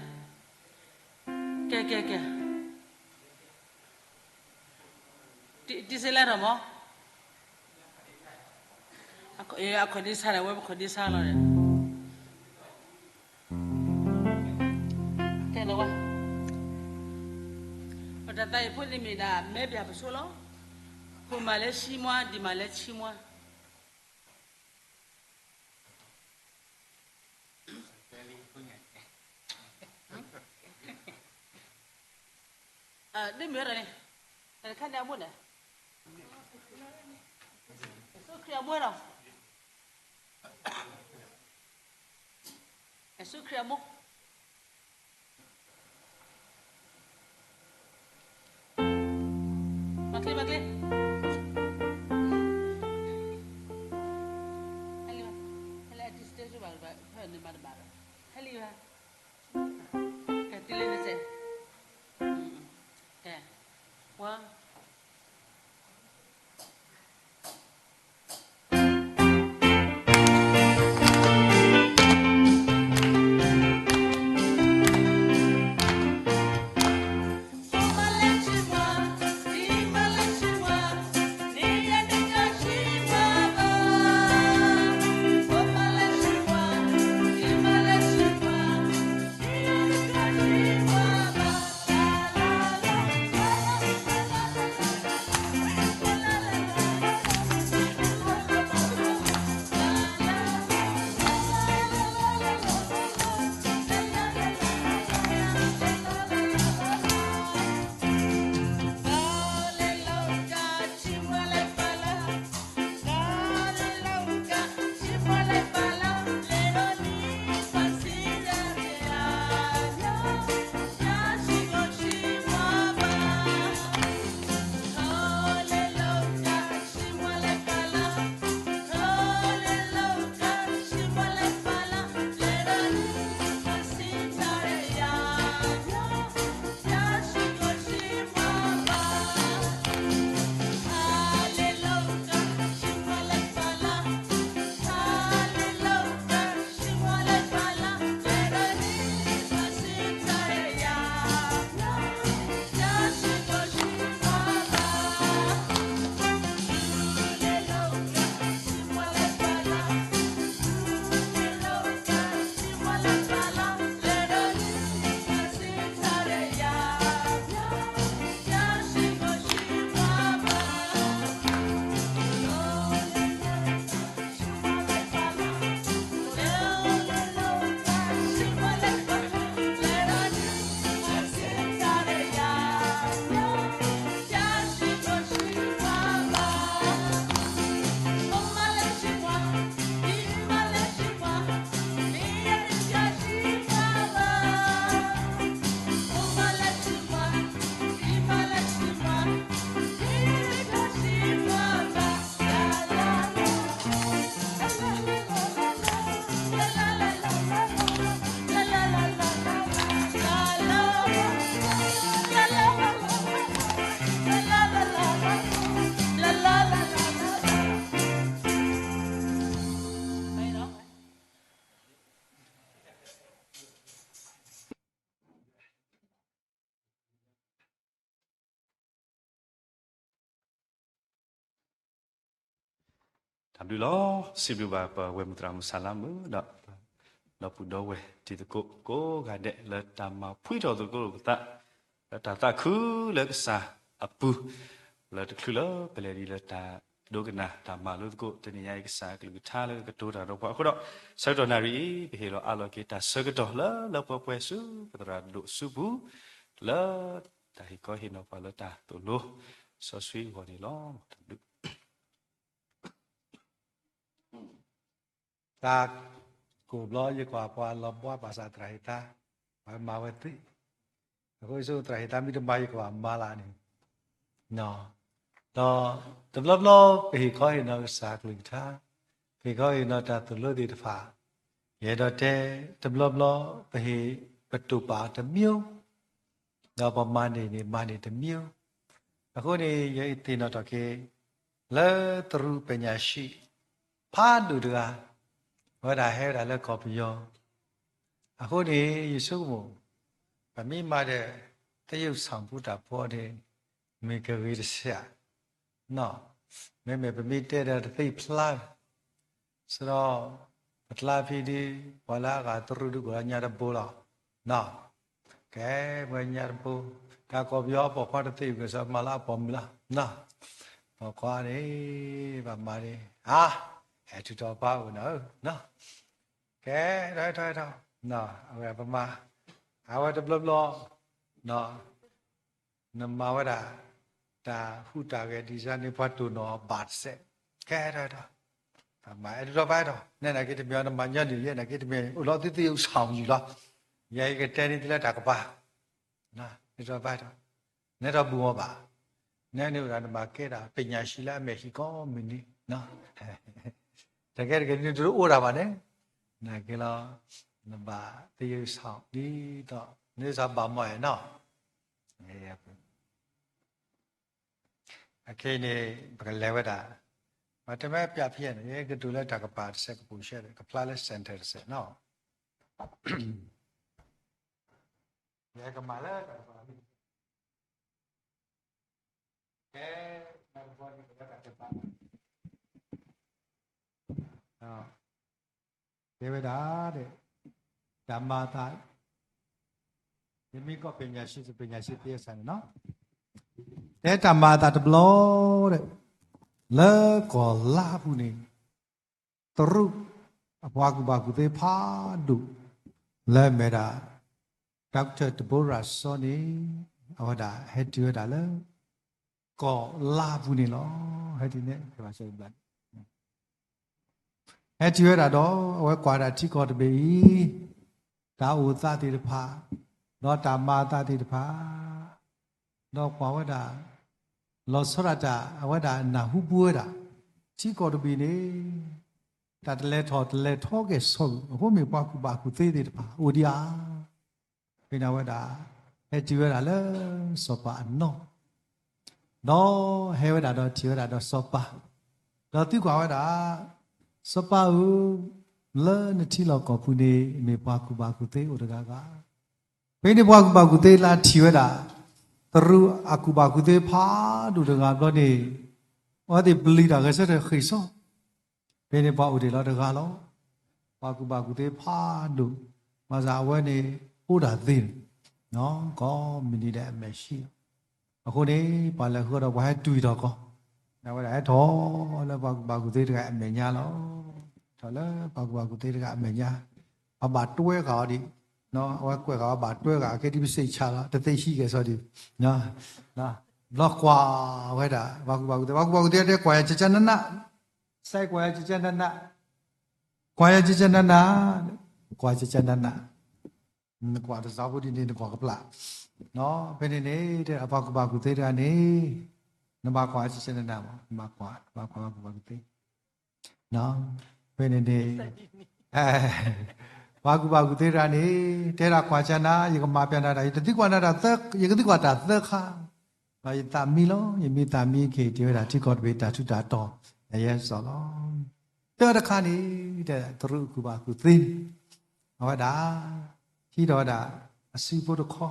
ကဲ ကဲ ကဲ, တံၤစ့လဲၣ်ထီၣ်မး, အခီၣ်ဒ့ဆါဒီး အဝဲပခီၣ်ဒ့ဆါလီၤဒီး, ကဲလီၤဝဲ, ပတၢ်သးအံၤဖိန့ၣ်မ့ၢ်ဒၣ် မဲဘၣ်ပဆိလီၤ, ဖိမၤလၢဆံမွါ ဒံၣ်မးလၢဆံမွါ ဒ်မ့ၢ်ဝဲဒၣ်န့ၣ်, တၢ်တခါန့ၣ်အမိၢ်န့ၣ်, ယ့ၣ်ၡူးခရံာ်အမိၢ်ဒီး, ယ့ၣ်ၡူးခရံာ်အမိၢ်, မၤကျဲ မၤကျဲ, ဟဲလံ, ဟဲလၢအတံၤစတဲဘၣ်, ဟဲန့ၣ်မၤတဘၣ်ဒီး, ဟဲလံဘၣ်, ကဲ တုၤလၢန့ၣ်စဲး, ကဲ, ဝါတၢ်ဘျုးလီၤ. စံးဘျုးဘၣ်ပဝဲၢ်မုၢ်သရၣ်မုၣ်စၢ်လါမုၣ်ဒီး ဒီပုၢ်ဒီဝဲၢ်တံၤသကိးကိးဂၤဒဲး လၢတၢ်မၤဖှံထီၣ်သကိးလိာ်ပသး လၢတၢ်သးခုလၢကစၢ်အပူၤ လၢတချုးလၢပလဲၤဒံးလၢတၢ် ဒိကနၣ်တၢ်မၤလိသကိး တနံၤညါအံၤ ကစၢ်အကလုၢ်ကထါလၢကကတိၤတၢ်ဒီးပှၤအဃိဒီး ဆၢကတီၢ်နၣ်ရံၣ်အံၤ ပဟ့ၣ်လီၤအးလီၤက့ၤတၢ်ဆၢကတီၢ်လၢလၢပှဲၤပှဲၤဆူပသရၣ်ဒိၣ်အစုပူၤ လၢတၢ်ဟ့ၣ်ခီဟ့ၣ်နီၤပှၤလၢတၢ်သိၣ်လိစီဆှံအဂီၢ်န့ၣ်လီၤ. တၢ်ဘျုး တၢ်ကိၢ်ဘျီ ယကွၢ်ပှၤလီၤဘှါဘၣ်ဆၣ်သရၣ်ဟ့ၣ်သါ, ပှၤမၤဝဲသ့, အဃိဆိသရၣ်ဟ့ၣ်သါမ့ၢ်တမၤယကွၢ်မၤလၢန့ၣ်, ဒီးတဘျီဘျီပဟ့ၣ်ခီဟ့ၣ်နီၤကစၢ်ကလုၢ်ကထါ, ပဟ့ၣ်ခီဟ့ၣ်နီၤတၢ်သိၣ်လိသ့ၣ်တဖၣ်, ယအဲၣ်ဒိးတဲ တဘျီဘျီပဟ့ၣ်ပတိၢ်ပာ်တမံၤ ဒီးပမၤန့ၢ်န့ၣ် မၤန့ၢ်တမံၤ, အဃိန့ၣ် ယသ့ၣ်နီၣ်ထီၣ်က့ၤ လၢသရူးပညာရှိ ဖးဒိၣ်တဂၤ အဝဲဒၣ်ဟဲဝဲဒၣ်လၢကီၢ်ပယီၤ, အဃိန့ၣ် ယဆိကမိၣ် ပမ့ၢ်မၤဒီး သရုပ်ဆောင်ဖိတၢ်ဖိန့ၣ် မ့ၢ်ကဂ့ၤတစဲး, မ့မ့ၢ်ပမ့ၢ်တဲဒီးတသ့ဖျါ စဒီး ပကျါဖံဒုး ပှၤလၢအဂၤသရူးဒုးကီၢ်လၢညါတဘိလီၤ. ကဲ ပှၤညါတဘိ, တၢ်ကီၢ်ပယီၤအပိာ်ခွါတသ့ဝံၤကစီၣ် မၤလၢအပိာ်မုၣ်လီၤ. ပိာ်ခွါန့ၣ် ဘၣ်မၤန့ၣ် အါ ဟဲထုးထီၣ်ပၢ်အိၣ်နၤဧၢ, ကဲ ထီၣ်ထီၣ်ထီၣ်, အဝဲပမၤ အဝဲတဘျီဘျီ နမၤဝဲဒၣ် တၢ်ဟူးတၢ်ဂဲၤဒ်စၢ်န့ၣ် ပှၤတိၢ်နီၣ်ဘၣ်တစဲး, ကဲထီၣ်ထီၣ်, ပမၤအဲၣ်ဒိးထီၣ်ဘၣ်ထီၣ်, နဲဒၣ်က့တမံၤနမၤညီနုၢ်ယဲဒၣ်က့တမံၤ အိၣ်လီၤသုသ့ဢုဆၣ်အုယုၢ်လီၤ, ယဲယကတဲန့ၣ်သုလၢတၢ်ကပၤ, အဲၣ်ဒိးဘၣ်ထီၣ်, နဲထီၣ်ဘူၣ်အီၤဘၣ်, နဲန့ၣ်အိၣ်ဒၣ်နဘၣ်ကဲဒၣ် ပညာရှိလၢအမဲာ်ဟံၣ်ကိးမုၢ်နံၤ, တကဲတကဲန့ၣ်တအိၣ်ဒၣ်ဘၣ်န့ၣ်, နကဲလီၤ, နဘၣ်သ့ၣ်ယုၢ်ဆၣ်ဒ်သိး နသးဘၣ်မီၢ်အဲၣ်နီၤ အခဲအံၤန့ၣ် ပကလဲၤဝဲဒၣ်, ပှၤတမ့ၢ်ပျးဖဲန့ၣ် ယကတိၤလၢတၢ်ကပၤတစဲးကပူၤရှဲဒီး ကဖျါလၢ center တစဲးနီၤ, ယကမၤလၢတၢ်ကပၤ ကဲ, တၢ်ကပၤန့ၣ် ကလၢတၢ်ကပၤ တဲဝဲဒၣ်, တၢ်မၤအသး, ယမ့ၢ်ကီၢ် ပညာရှိ ပညာရှိ သ့အဆၢန့ၣ်နီၤ, တဲတၢ်မၤအသးတဘျီဒီး, လၢကီၢ်လါပူၤန့ၣ်, တရူး, အပှၤကူၣ်ဘၣ်ကူၣ်သ့ဖးဒိၣ်, လၢအမ့ၢ်ဒၣ် Doctor Deborah စီၤန့ၣ်, အဝဲဒၣ်ဟဲတုၤဝဲဒၣ်လၢ ကီၢ်လါပူၤန့ၣ်လီၤ. ဟဲတုၤန့ၣ် ဟဲတုၤဝဲဒၣ်ဒီးအဝဲကွၢ်ဒၣ်ထံကီၢ်တဘ့ၣ်အံၤ, တၢ်အိၣ်သးသ့ၣ်တဖၣ်, ဒီးတၢ်မၤအသးသ့ၣ်တဖၣ်, ဒီးကွၢ်ဝဲဒၣ်, လီၤဆီဒၣ်တၢ် အဝဲဒၣ်နၢ်ဟူပူၤဝဲဒၣ်, ထံကီၢ်တဘ့ၣ်န့ၣ်, တၢ်တလဲၤထီၣ်တလဲၤထီကဲၣ်ဆိး, အဃိမ့ၢ်ပှၤကူၣ်ဘၣ်ကူၣ်သ့သ့ၣ်တဖၣ် အိၣ်ဒံးဧါ ဖဲန့ၣ်ဝဲဒၣ်, ဟဲတုၤဝဲဒၣ်လၢစီၤပၤအနီၢ်, ဒီးဟဲဝဲဒၣ်ဒီးထံၣ်ဝဲဒၣ်ဒီးစီၤပၤ, ဒီးသံကွၢ်ဝဲဒၣ်, စီၤပၤဧၢ, လၢနထံလီၢ်ကီၢ်ပူၤန့ၣ် မ့ၢ်ပှၤကူၣ်ဘၣ်ကူၣ်သ့အိၣ်တဂၤဂၤ, ဖဲန့ၣ်ပှၤကူၣ်ဘၣ်ကူၣ်သ့လၢထံၣ်ဝဲဒၣ်, တရူးအကူၣ်ဘၣ်ကူၣ်သ့ဖးဒိၣ်တဂၤဘျီန့ၣ်, အဝဲသ့ၣ်ပျံၤတၢ်ဂဲၤဆၢထၢၣ်ဃ့ၢ်စီ ဖဲန့ၣ်ပှၤအိၣ်ဒံးလီၤတဂၤလီၤ. ပှၤကူၣ်ဘၣ်ကူၣ်သ့ဖးဒိၣ်, ဘၣ်ဆၣ်အဝဲန့ၣ်အိၣ်ဒၣ်သ့န့ၣ်, ကိးမုၢ်နံၤဒဲးအမဲာ်ဆှံလီၤ. အဃိန့ၣ် ပှၤလဲၤဃုာ်ဒီးပှၤဟဲတုၤထီၣ်ကီး, အဝဲဒၣ်ဟဲထီၣ်လၢပှၤကူၣ်ဘၣ်ကူၣ်သ့တဂၤအမဲာ်ညါလီၤ. ထီၣ်လၢပှၤကူၣ်ဘၣ်ကူၣ်သ့တဂၤအမဲာ်ညါ, အဘၣ်တွဲဃာ်အီၤဒံး, အဝဲကွဲးဃာ်အီၤဘၣ်တွဲဃာ် အခဲဒ်ပစံးဆၢလီၤ တသ့ဟံးကဲၣ်ဆိးဒံး ဘျီကွၢ်ဝဲဒၣ် ပှၤကူၣ်ဘၣ်ကူၣ်သ့, ပှၤကူၣ်ဘၣ်ကူၣ်သ့တဲကွၢ်ယၤကကနန, စဲကွၢ်ယၤကကနန, ကွၢ်ယၤကကနန, ကွၢ်ကကနန, နကွၢ်တစးဖိဒ်န့ၣ် နကွၢ်ကပျၢ်, ဖဲန့ၣ်န့ၣ် တဲဒၣ်ပှၤကူၣ်ဘၣ်ကူၣ်သ့တဂၤန့ၣ်, နဘၣ်ကွၢ်ကကနနမး, နဘၣ်ကွၢ်, နဘၣ်ကွၢ်ပှၤကူၣ်ဘၣ်ကူၣ်သ့ ဖဲန့ၣ်န့ၣ် ပှၤကူၣ်ဘၣ်ကူၣ်သ့တဂၤန့ၣ် တဲဒၣ်ကွၢ်ကနၤ, ယကမၤပျဲနၤတၢ်, ယတသံကွၢ်နၤတၢ်သၢ, ယကသံကွၢ်တၢ်သၢခါ, ဒီးယသးမံလီၤ, ယမ့ၢ်သးမံက့ၤ တဲဝဲဒၣ်ထံကီၢ်တဘ့ၣ်တၢ်ထူးတၢ်တီၤ ယဲစီၤလီၤ. သၢတခါန့ၣ် တဲတရူးကူၣ်ဘၣ်ကူၣ်သ့န့ၣ်, အဝဲဒၣ် ဟံးထီၣ်ဝဲဒၣ်အစုဖိတခီ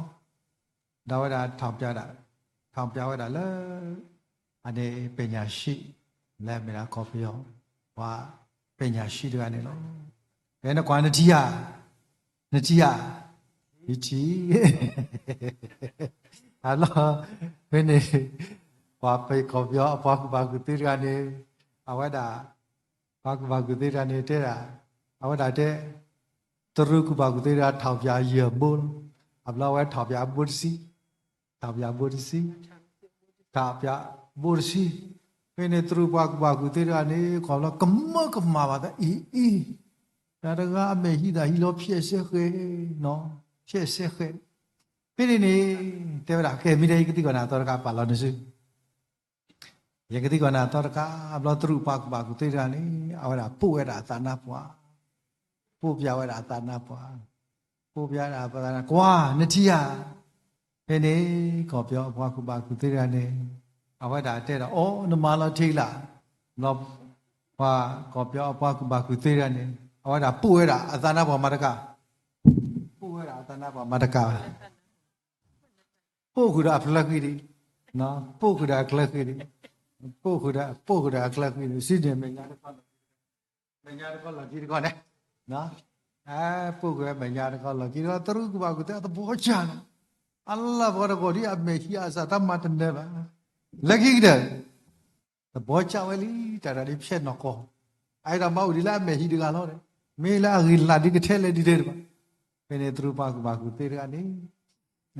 ဒီးဝဲဒၣ် ထောင်ပြဝဲဒၣ်လၢ အန့ၣ် ပညာရှိ လၢအမ့ၢ်ဒၣ်ကီၢ်ပယီၤ ပှၤ ပညာရှိ တဂၤန့ၣ်လီၤ. ဖဲနကွၢ်နထံၣ်ဧါ, နထံၣ်ဧါ, ယထံၣ်, အလီၢ် ဖဲန့ၣ် ပှၤကီၢ်ပယီၤအပှၤကူၣ်ဘၣ်ကူၣ်သ့တဂၤန့ၣ် အဝဲဒၣ် ပှၤကူၣ်ဘၣ်ကူၣ်သ့တဂၤန့ၣ်တဲဒၣ်, အဝဲဒၣ်တဲ, တရူးကူၣ်ဘၣ်ကူၣ်သ့တဂၤ ထောက်ပြား ယဲၢ်ဘိလီၤ. အဘျီအဝဲ ထောက်ပြား ဘိတဆံ, ထောက်ပြား ဘိတဆံ, ထောက်ပြား ဘိတဆံ. ဖဲန့ၣ်တရူးပှၤကူၣ်ဘၣ်ကူၣ်သ့တဂၤန့ၣ် ခီဖျိကမၢကမၣ်ဘၣ်သး အံၤအံၤ, တၢ်တဂၤအမဲာ်ဟံးသးဟံးလီၤ ဖျဲးစဲဃဲးနီၤ, ဖျဲးစဲဃဲး. ဖဲန့ၣ်န့ၣ် တဲဝဲဒၣ် ကဲ မ့ၢ်တဲ ယကသံကွၢ်နၤအသီတခါ ပာ်လီၤနစု ယကသံကွၢ်နၤအသီတခါ, အဘျီတရူးပှၤကူၣ်ဘၣ်ကူၣ်သ့တဂၤန့ၣ် အဝဲဒၣ်ပိာ်ဝဲဒၣ်အသးနါပှၢ်, ပိာ်ပျဲဝဲဒၣ်အသးနါပှၢ်, ပိာ်ပျဲဝဲဒၣ်အသးနါ, ကွၢ် နထံၣ်ဧါ. ဖဲန့ၣ် ကီၢ်ပယီၤအပှၤကူၣ်ဘၣ်ကူၣ်သ့တဂၤန့ၣ် အဝဲဒၣ်တဲဒီး အိ နမၤလီၤထံလၢ်, ဘျီ ပှၤကီၢ်ပယီၤအပှၤကူၣ်ဘၣ်ကူၣ်သ့တဂၤန့ၣ် အဝဲဒၣ်ပိာ်ဝဲဒၣ်အသးနါပှၢ်မၤတကး, ပိာ်ဝဲဒၣ်အသးနါပှၢ်မၤတကးဘၣ် ပိာ်ဃုာ်ဒီးအဖျၢၣ်ဃံဒံး, ပိာ်ဃုာ်ဒီးအချၢဃံဒံး, ပိာ်ဃုာ်ဒီး ပိာ်ဃုာ်ဒီးအချၢဃံဒံး စံးန့ၣ် မဲာ်ညါတခီလီၢ်ခံတခီန့ၣ်, ပိာ်ဃုာ်မဲာ်ညါတခီလီၢ်ခံတခီ တရူးကူၣ်ဘၣ်ကူၣ်သ့အသဘီကၢ်န့ၣ်, အလၢပှၤတဂီၤဒ်အမဲာ်ဟံးအစးတၢ်မၤတနၢၤဘၣ်, လၢခံကတၢၢ် သဘီကၢ်ဝဲလံ တၢ်တဂၤဒ်ဖျဲးနီၢ်ကီၢ်, အအံၤဒီးမၤအိၣ်ဒံးလၢအမဲာ်ဟံးတဂၤလီၤဒီး, မ့ၢ်လၢအဂ့ၤလၢ်ဒ်ကထဲလဲၣ်ဒ်လဲၣ်တဘၣ်. ဖဲန့ၣ်တရူးပှၤကူၣ်ဘၣ်ကူၣ်သ့တဂၤန့ၣ်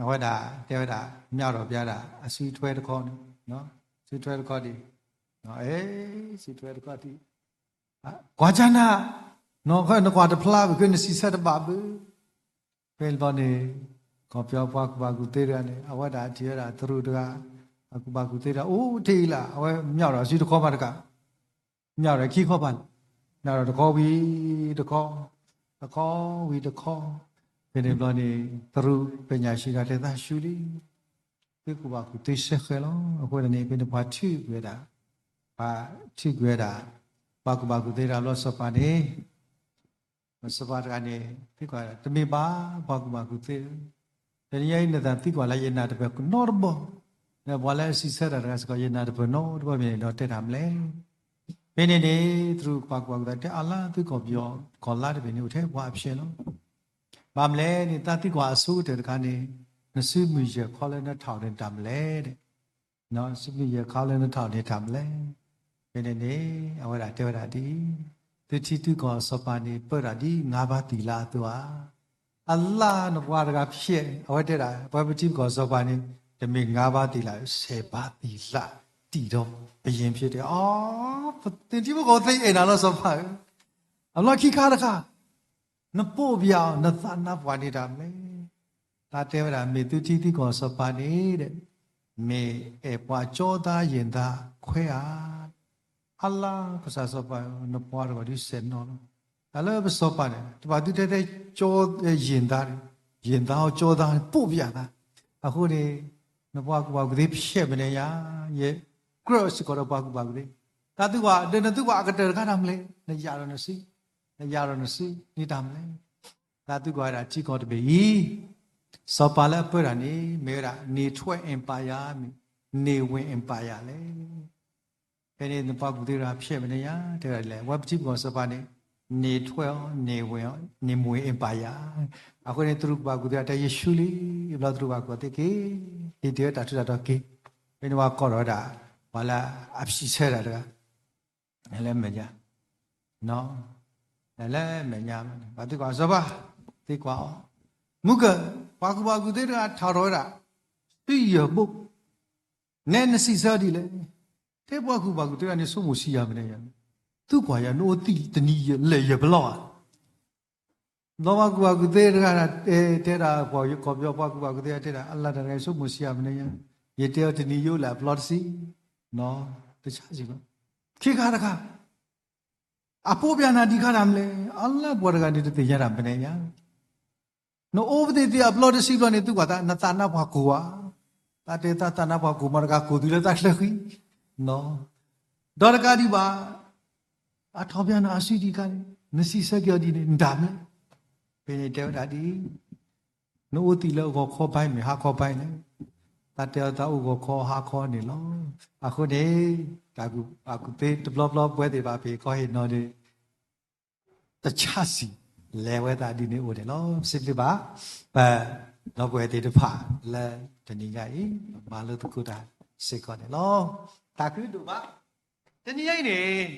အဝဲဒၣ်တဲဝဲဒၣ် မၠၢ်ဒီးပျဲဒၣ်အစုထွဲတခီန့ၣ်, စုထွဲတခီဒံး, အဲ စုထွဲတခီဒံး, ကွၢ်ကၢ်နၤ, နကွၢ်တဖျါဘၣ် နစံးဆၢတဘၣ်ဘၣ်. ဖဲန့ၣ်ဘျီန့ၣ် ကီၢ်ပယီၤပှၤကူၣ်ဘၣ်ကူၣ်သ့တဂၤန့ၣ် အဝဲဒၣ်ထံၣ်ဝဲဒၣ်တရူးတဂၤ, အကူၣ်ဘၣ်ကူၣ်သ့တဂၤ အိၣ်ထဲအံၤလၢ် အဝဲမၠၢ်ဒီးအစုတခီမးတကး မၠၢ်ဒီးခံခီပၤလီၤ, မၠၢ်ဒီးတခီဝံၤတခီ, တခီဝံၤတခီ, ဖဲန့ၣ်ဘျီန့ၣ် တရူးပညၣ်ဆံးတဂၤတဲသးဆူလံ, သုကူၣ်ဘၣ်ကူၣ်သ့စဲဃဲးလီၤ. အဃိန့ၣ် ဖဲန့ၣ်ပှၤထုးကွံာ်ဝဲဒၣ်, ပှၤထုးကွံာ်ဝဲဒၣ် ပှၤကူၣ်ဘၣ်ကူၣ်သ့တဂၤ ဘျီစီၤပၤန့ၣ် စီၤပၤတဂၤန့ၣ် သံကွၢ် တမ့ၢ်ဘၣ် ပှၤကူၣ်ဘၣ်ကူၣ်သ့ဧၢ, တနံၤညါအံၤ နသးသံကွၢ်လၢယနာ်တပၢၢ်နီတဘျီ, ဒီးပှၤလၢအစံးဆၢတၢ်တဂၤစ့ၢ်ကီး ယနာ်တပၢၢ်နီတဘျီမ့ၢ်န့ၣ်ဒီးတဲတၢ်မနုၤလဲၣ်. ဖဲန့ၣ်န့ၣ် တရူးပှၤကူၣ်ဘၣ်ကူၣ်သ့တဲ အါလၢသုကီၢ်ပယီၤကီၢ်လါတဘ့ၣ်န့ၣ် အိၣ်ထဲပှၤအဖျဲၣ်လီၤ. ဘၣ်မနုၤလဲၣ်န့ၣ် တၢ်သံကွၢ်အဆိကတၢၢ်တခါန့ၣ် နစုမုၢ်ယဲၢ်ခီလၢနထီၣ်န့ၣ်တၢ်မနုၤလဲၣ် နစုမုၢ်ယဲၢ်ခီလၢနထီၣ်န့ၣ်တၢ်မနုၤလဲၣ်. ဖဲန့ၣ်န့ၣ် အဝဲဒၣ်တဲဝဲဒၣ်ဒ်အံၤ, သုထံသုကီၢ်စီၤပၤန့ၣ် ပၢတၢ်ဒ်ငါးပါးသီလအသိးဧါ. အလါနပှၤတဂၤဖျဲး အဝဲတဲဒၣ် ပှၤပထံပကီၢ်စီၤပၤန့ၣ် တမ့ၢ်ငါးပါးသီလ ဆယ်ပါးသီလ တံာ်ဒီးပယ့ၢ်ဖျဲးတဲ အီ ပထံပကီၢ်သ့အဲၣ်နၤလီၤစီၤပၤဧၢ. အလီၢ်ခံခါတခါ နပိာ်ပျဲအီၤ နသးနါပှၢ်န့ၣ်တၢ်မနုၤလဲၣ်. တၢ်တဲဝဲဒၣ် မ့ၢ်သုထံသုကီၢ်စီၤပၤန့ၣ်ဒီး မ့ၢ်အဲၣ်ပှၤကၠီသးယ့ၢ်သးခွဲးဧါ. အလါကစၢ်စီၤပၤ နပှၤတဂၤဒ်စဲးနီၤလီၤ. တၢ်လၢပစီၤပၤန့ၣ် တဘၣ်သုတဲတဲကၠီယ့ၢ်သး, ယ့ၢ်သးဟီကၠီသး ပိာ်ပျဲသး. အဃိန့ၣ် နပှၤကူၣ်ဘၣ်ကူၣ်သ့ဖျဲးမနုၤညါ, ယကြၢးစ့ၢ်ကီးဒီးပှၤကူၣ်ဘၣ်ကူၣ်သ့, တၢ်သံကွၢ် ဒီးနသံကွၢ်အကတၢၢ်တခါတၢ်မနုၤလဲၣ်, နယၢ်ဒီးနစု, နယၢ်ဒီးနစုန့ၣ်တၢ်မနုၤလဲၣ်. တၢ်သံကွၢ်ဝဲဒၣ်ထံကီၢ်တဘ့ၣ်အံၤ စီၤပၤလၢအပၢတၢ်န့ၣ် မ့ၢ်ဝဲဒၣ် နေထွက် empire မ့ၢ် နေဝင် empire လဲၣ်. ဖဲန့ၣ် နပှၤကူၣ်သ့တဂၤဖျဲးမနုၤညါ တဲဝဲဒၣ်လဲၣ်, အဝဲပထံပကီၢ်စီၤပၤန့ၣ် နေထွက် နေဝင် နေဝင် empire. အဃိန့ၣ် တရူးပှၤကူၣ်သ့တဂၤတဲယ့ၣ်ၡူးလံ, ဘျီတရူးပှၤကူၣ်သ့က့ၤ ဟ့ၣ်တ့ၢ်ဝဲတၢ်ထူးတၢ်တီၤက့ၤ, ဖဲန့ၣ်ပှၤကိးထီၣ်ဝဲဒၣ် ပှၤလၢအစံးဆၢတၢ်တဂၤ လၢမဲာ်ညါ, လၢမဲာ်ညါ, ပှၤသံကွၢ်စီၤပၤ, သံကွၢ်အီၤ, မုၢ်ကၢၢ် ပှၤကူၣ်ဘၣ်ကူၣ်သ့တဂၤထီၣ်ထီၣ်ဝဲဒၣ် သုယဲၢ်ဘိ, နဲနစံးဆၢဒ်လဲၣ်, တဲပှၤကူၣ်ဘၣ်ကူၣ်သ့တဂၤန့ၣ်ဆိကမိၣ်ဆံးယၤမနုၤညါ, သုကွၢ်ယၤ နအိၣ်သံၣ်တနံၤယဲၢ်လဲၣ်ယဲၢ်ပလီၢ်ဧါ. ဒီးပှၤကူၣ်ဘၣ်ကူၣ်သ့တဂၤ တဲဒၣ်ပှၤကီၢ်ပယီၤပှၤကူၣ်ဘၣ်ကူၣ်သ့တဲဒၣ် အလါတဂၤဆိကမိၣ်ဆံးယၤမနုၤညါ, ယတဲအီၤတနံၤယအိၣ်လၢအပျီတဆံ, တဆါစံးဘၣ်, ခံခါတခါ အပိာ်ပျဲနၤဒံးခါတၢ်မနုၤလဲၣ်, အလါပှၤတဂၤန့ၣ်တသ့ၣ်ညါတၢ်မနုၤညါ, နအိၣ်ပသ့ၣ်သ့ၣ်အပျီတဆံဘျီန့ၣ် သုကွၢ်သး နသးနါပှၢ်ကိၢ်ဧါ, တၢ်တဲသးသးနါပှၢ်ကိၢ်မးတဂၤကိၢ်တုၤလၢတၢ်ချၢဃံ, ဒီးတကးဒံးဘၣ် အထီၣ်ပျဲနၤအစုဒံးခါန့ၣ် နစံးဆၢက့ၤအီၤဒ်န့ၣ် နတၢ်မနုၤလဲၣ်, ဖဲန့ၣ်တဲဝဲဒၣ်ဒ်အံၤ နအိၣ်သံၣ်လၢအဂီၤခီဘၣ်မ့ၢ်ဟါခီဘၣ်လဲၣ်, တၢ်တဲအီၤသးအိၣ်ဂီၤခီဟါခီန့ၣ်လီၤ. အဃိန့ၣ် တၢ်ကူၣ်ဘၣ်ကူၣ်သ့တဘျီဘျီပဝဲသ့ၣ်တဖၣ်ဖဲကီၢ်ဟ့ၣ်နီၤန့ၣ် တဆါစံး လဲၤဝဲသးဒ်န့ၣ်အိၣ်န့ၣ်လီၤ. ပစံးဘျုးဘၣ် ပဒီပုၢ်ဝဲၢ်သ့ၣ်တဖၣ်လၢတနံၤညါအံၤ မၤလိသကိးတၢ်စ့ၢ်ကီးန့ၣ်လီၤ. တၢ်ခုဒိၣ်ဘၣ် တနံၤညါအံၤန့ၣ်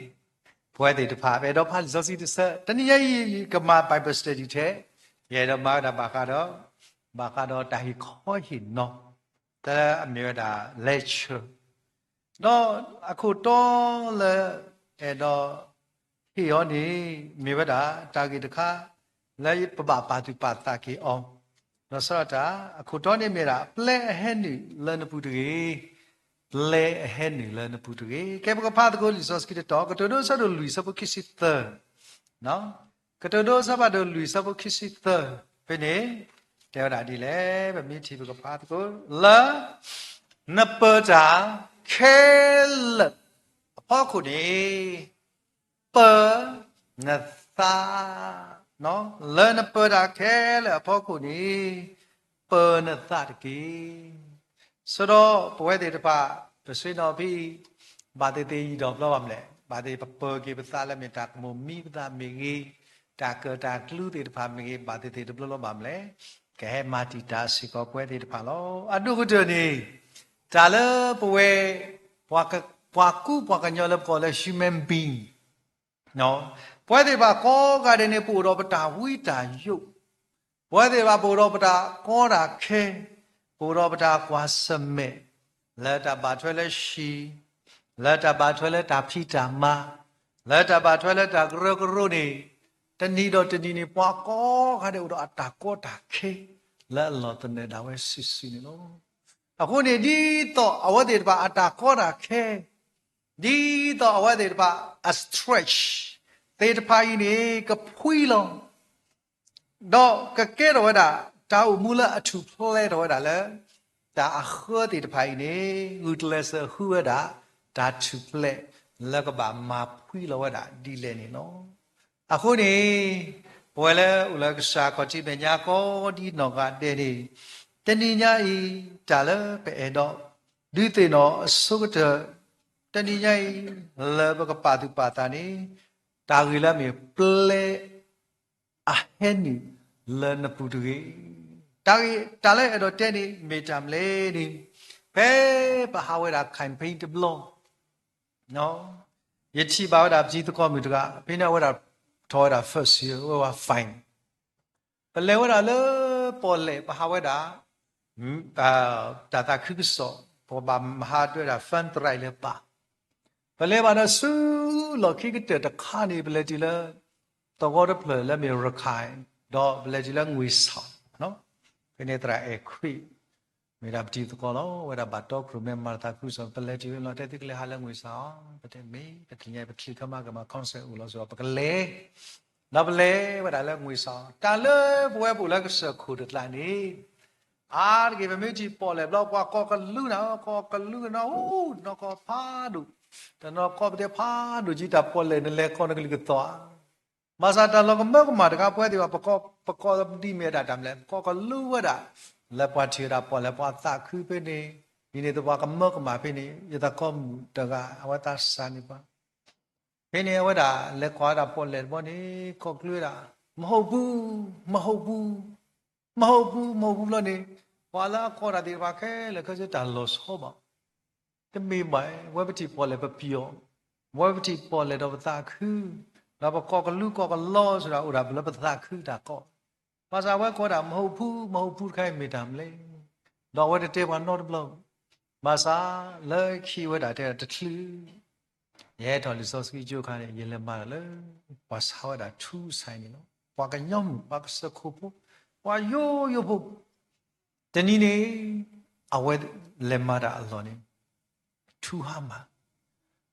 ပဝဲသ့ၣ်တဖၣ် ပအဲၣ်ဒိးဖးလံာ်စီဆှံတဆၢ, တနံၤညါအံၤ ကမၤ Bible study ထဲ, ယအဲၣ်ဒိးမၤဝဲဒၣ်ဘၣ်ဃးဒီး, ဘၣ်ဃးဒီးတၢ်ဟ့ၣ်ခီဟ့ၣ်နီၤ, တၢ်လၢအမ့ၢ်ဝဲဒၣ် lecture, ဒီးအခိၣ်တီလၢ အဲၣ်ဒိး ဟ့ၣ်အီၤန့ၣ် မ့ၢ်ဝဲဒၣ်တၢ်ဂ့ၢ်တခါ လၢပဘၣ်ပာ်သူၣ်ပာ်သးက့ၤအီၤ, ဒီးဆၢတၢ် အခိၣ်တီန့ၣ်မ့ၢ်ဒၣ် ပျဲအဟဲနုာ်လၢနပူၤတဂ့ၤ, ပျဲအဟဲနုာ်လၢနပူၤတဂ့ၤ. ကဲ ပကဖးသကိးလံာ်စီဆှံတတီၤ, ကတိၤဒိအဆၢဒိၣ်လွံၢ်အဆၢဖိခံဆံသၢ, ကတိၤဒိအဆၢဖးဒိၣ်လွံၢ်အဆၢဖိခံဆံသၢ, ဖဲန့ၣ် တဲဝဲဒၣ်ဒ်လဲၣ်, ပမ့ၢ်ထံၣ်ပကဖးသကိး, လၢ နပၢၤတၢ်ခဲလၢာ်အဖီခိၣ်န့ၣ် ပၢၤနသး, လၢနပၢၤတၢ်ခဲလၢာ်အဖီခိၣ်န့ၣ် ပၢၤနသးတက့ၢ်. ဆိဒီးပဝဲသ့ၣ်တဖၣ် ပဆ့ၣ်နီၤဖဲ ဘၣ်သ့ၣ်သ့ၣ်ယံာ်ဒီးဘျီဘၣ်မလဲၣ်, ဘၣ်သ့ၣ်ပပၢၤက့ၤပသးလၢမ့ၢ်တၢ်ကမိၣ်မံပသးမ့ၢ်ဂ့ၤ, တၢ်ကၢၣ်တၢ်ကျူသ့ၣ်တဖၣ်မ့ၢ်ဂ့ၤ, ဘၣ်သ့ၣ်သ့ၣ်တဘျီဘျီဘၣ်မလဲၣ်, ကဟဲမၤတံာ်တာ်စ့ၢ်ကီးပဝဲသ့ၣ်တဖၣ်လီၤ. အဒိၣ်ကတၢၢ်န့ၣ် တၢ်လၢပဝဲ ပှၤကူပှၤကညီလၢပကိးလၢ human being, ပဝဲသ့ၣ်တဖၣ်ကိးဂၤဒဲးန့ၣ် ပအိၣ်ဒီးပတၢ်ဝံတၢ်ယိး, ပဝဲသ့ၣ်တဖၣ်ပအိၣ်ဒီးပတၢ်ကီတၢ်ခဲ, ပအိၣ်ဒီးပတၢ်ကွၢ်ဆၢၣ်မဲာ်, လၢတၢ်ဘၣ်ထွဲလၢဟံၣ်, လၢတၢ်ဘၣ်ထွဲလၢတၢ်ဖံးတၢ်မၤ, လၢတၢ်ဘၣ်ထွဲလၢတၢ်ကရၢကရိန့ၣ်, တနံၤဒီးတနံၤန့ၣ် ပှၤကိးဂၤဒဲးအိၣ်ဒီးအတၢ်ကီတၢ်ခဲ လၢအလီၢ်သနၢၣ်ဒၣ်ဝဲစုာ်စုာ်န့ၣ်လီၤ. အဃိန့ၣ် ဒ်သိးအဝဲသ့ၣ်တဖၣ်အတၢ်ကီတၢ်ခဲ, ဒ်သိးအဝဲသ့ၣ်တဖၣ်အ stress သ့ၣ်တဖၣ်အံၤန့ၣ် ကဖှံလီၤ ဒီးကကဲထီၣ်ဝဲဒၣ် တၢ်အိၣ်မူလၢအထူၣ်ဖျဲးထီၣ်ဝဲဒၣ်လၢ တၢ်အဃၢသ့ၣ်တဖၣ်အံၤန့ၣ် ဂုာ်ကျဲးစၢးဃုဝဲဒၣ် တၢ်ထူၣ်ဖျဲးလၢကဘၣ်မၤဖှံလီၤဝဲဒၣ်ဒ်လဲၣ်န့ၣ်လီၤ. အဃိန့ၣ် ပဝဲလၢအိၣ်လၢကစၢ်ခီၣ်ထံးမဲာ်ညါကိးဒ်နီၢ်ဂၤဒဲးန့ၣ် တနံၤညါအံၤ တၢ်လၢပအဲၣ်ဒိး ဒုးသ့ၣ်နီၣ်အဆိကတၢၢ် တနံၤညါအံၤ လၢပကပာ်သူၣ်ပာ်သးန့ၣ် တၢ်ဂ့ၢ်လၢအမ့ၢ်ပျဲ အဟဲနုာ်လၢနပူၤတဂ့ၤ. တၢ်ဂ့ၢ်တၢ်လၢအဲၣ်ဒိးတဲန့ၣ် မ့ၢ်တၢ်မနုၤလဲၣ်န့ၣ်, ဖဲပဟးဝဲဒၣ် campaign တဘျီ, ယထံၣ်ဘၣ်ဝဲဒၣ်ပတံၤသကိးမုၣ်တဂၤ ဖဲန့ၣ်အဝဲဒၣ်ထီၣ်ဝဲဒၣ် first year ဝဲဝဲ fine ပလဲၤဝဲဒၣ်လၢပီၣ်လဲၣ် ပဟးဝဲဒၣ် တၢ်သးခုကစီၣ် ပကဘၣ်မၤဟးဒွဲဒၣ် fundraise လၢပၢ်, ပလဲၤဘၣ်ဒီးဆူလီၢ်ခံကတၢၢ်တခါန့ၣ် ပလဲၤတုၤလၢ သဝီတဖျၢၣ်လၢမ့ၢ် ရခၢၣ် ဒီးပလဲၤတုၤလၢငွေဆောင်, ဖဲန့ၣ်သရၣ်အဲၣ်ခွံ မ့ၢ်ဒၣ်ပတံၤသကိးလီၤ. ဝဲဒၣ်ဘၣ်တီခိၣ်ရိၣ်မဲမၤတၢ်သးခုကစီၣ် ပလဲၤတုၤလီၤ တဲသုကလဲၤဟးလၢငွေဆောင်, ပတဲမ့ၢ် ပသ့ၣ်ညါပချံခါမးကမၤ concert အိၣ်လီၤစ့ၢ်ကီး ပကလဲၤ, ဒီးပလဲၤဝဲဒၣ်လၢငွေဆောင် တၢ်လၢပဝဲပအိၣ်လၢကစၢၢ်ခိၣ်တကျါန့ၣ် အါတက့ၢ် ပမ့ၢ်ထံၣ်ပီၣ်လဲၣ်ဘျီ ပှၤကိးကလုၢ်နၤ ကိးကလုၢ်ကနီၤ ဟူ တနီၤကိးဖးဒိၣ်, တနီၤကိးပတဲဖးဒိၣ်ကံ တၢ်ပီၣ်လဲၣ်နလဲၤကိးနကလုၢ်ကသီဧါ. ဘၣ်ဆၣ်တၢ်လီၤကမၢကမၣ်တခါ ပဝဲသ့ၣ်ဘၣ် ပကိး ပကိးဒ်မ့ၢ်ဒၣ်တၢ်မနုၤလဲၣ် ပကိးကလုၢ်ဝဲဒၣ် လၢပှၤထံၣ်ဝဲဒၣ်ပီၣ်လဲၣ် ပှၤသးခုဖဲန့ၣ်, ဒ်န့ၣ်သပှၢ်ကမၢကမၣ်ဖဲန့ၣ် ယသကိးမုၣ်တဂၤ အဝဲသးစၢ်န့ၢ်ပှၤ ဖဲန့ၣ် အဝဲဒၣ်လဲၤကွၢ်ဝဲဒၣ်ပီၣ်လဲၣ်တဘျီန့ၣ် ကိးကလုၢ်ဝဲဒၣ် မဟိၣ်ပူၤ, မဟိၣ်ပူၤ, မဟိၣ်ပူၤ, မဟိၣ်ပူၤဘျီန့ၣ် ပှၤလၢအကိးတၢ်သ့ၣ်တဖၣ်ခဲလၢာ်ခဲဆ့တၢ်လီၤဆီဘၣ်, တမ့ၢ်ဘၣ်, ဝဲပထံၣ်ပီၣ်လဲၣ်ပပျီ, ဝဲပထံၣ်ပီၣ်လဲၣ်ဒီးပသးခု, ဒီးပကိးကလုၢ်ကိးကလီဆိဒၣ်အိၣ်ဒၣ်ပလၢပသးခုတၢ်ကိး, ဘၣ်ဆၣ်အဝဲကိးဒၣ်မဟိၣ်ပူၤ, မဟိၣ်ပူၤတခါအံၤမ့ၢ်တၢ်မနုၤလဲၣ်, ဒီးအဝဲတတဲပှၤနီတဘျီ, ဘၣ်ဆၣ်လၢခံဝဲဒၣ်တဲဒၣ်တချုး ယဟဲထီၣ်လံာ်စီဆှံကၠိအခါန့ၣ် ယလဲၤမၤတၢ်လၢ ပှၤဆါဝဲဒၣ်ထူကစၢ်အံၤန့ၣ်လီၤ. ပှၤကညီမုၣ် ပှၤကစၢၢ်ခိၣ်ဖိ, ပှၤယိယိဖိ, တနံၤန့ၣ် အဝဲလဲၤမၤတၢ်အလီၢ်န့ၣ် ထူဟါမၢ်,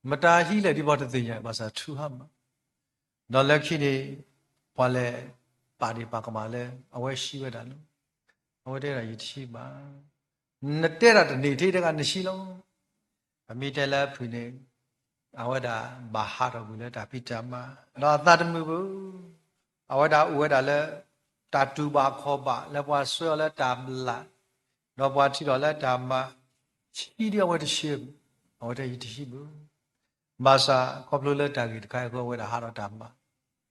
မတၤဟံးလဲၣ်ဒ်ပှၤတသ့ၣ်ညါ ဘၣ်ဆၣ်ထူဟါမၢ်, ဒီးလၢခံန့ၣ် ပှၤလဲၤပာ်ဒ့ၣ်ပာ်ကမၣ်လၢ အဝဲဟံးဝဲဒၣ်လီၤ. အဝဲတဲဒၣ်ယတဟံးဘၣ် နတဲဒၣ်တန့ၢ်ထဲတဂၤနဟံးလီၤ. ပမ့ၢ်တဲလၢအဖုၣ်န့ၣ် အဝဲဒၣ်ဘၣ်ဟးထီၣ်ကွံာ်လၢတၢ်ဖံးတၢ်မၤ, ဒီးအသးတမုာ်ဘၣ်. အဝဲဒၣ်အိၣ်ဝဲဒၣ်လၢ တၢ်တူၢ်ဘၣ်ခီၣ်ဘၣ်လၢပှၤဆှၢအီၤလၢတၢ်ဘျၣ်, ဒီးပှၤထံၣ်ထီၣ်လၢတၢ်မၤ, ဟံးဒ်အဝဲတဆှၢဘၣ်, အဝဲတဲယတဟံးဘၣ်. ဘၣ်ဆၣ်ခီဖျိလၢတၢ်ဂ့ၢ်တခါအံၤအဃိ အဝဲဒၣ်ဟးထီၣ်တၢ်မၤ,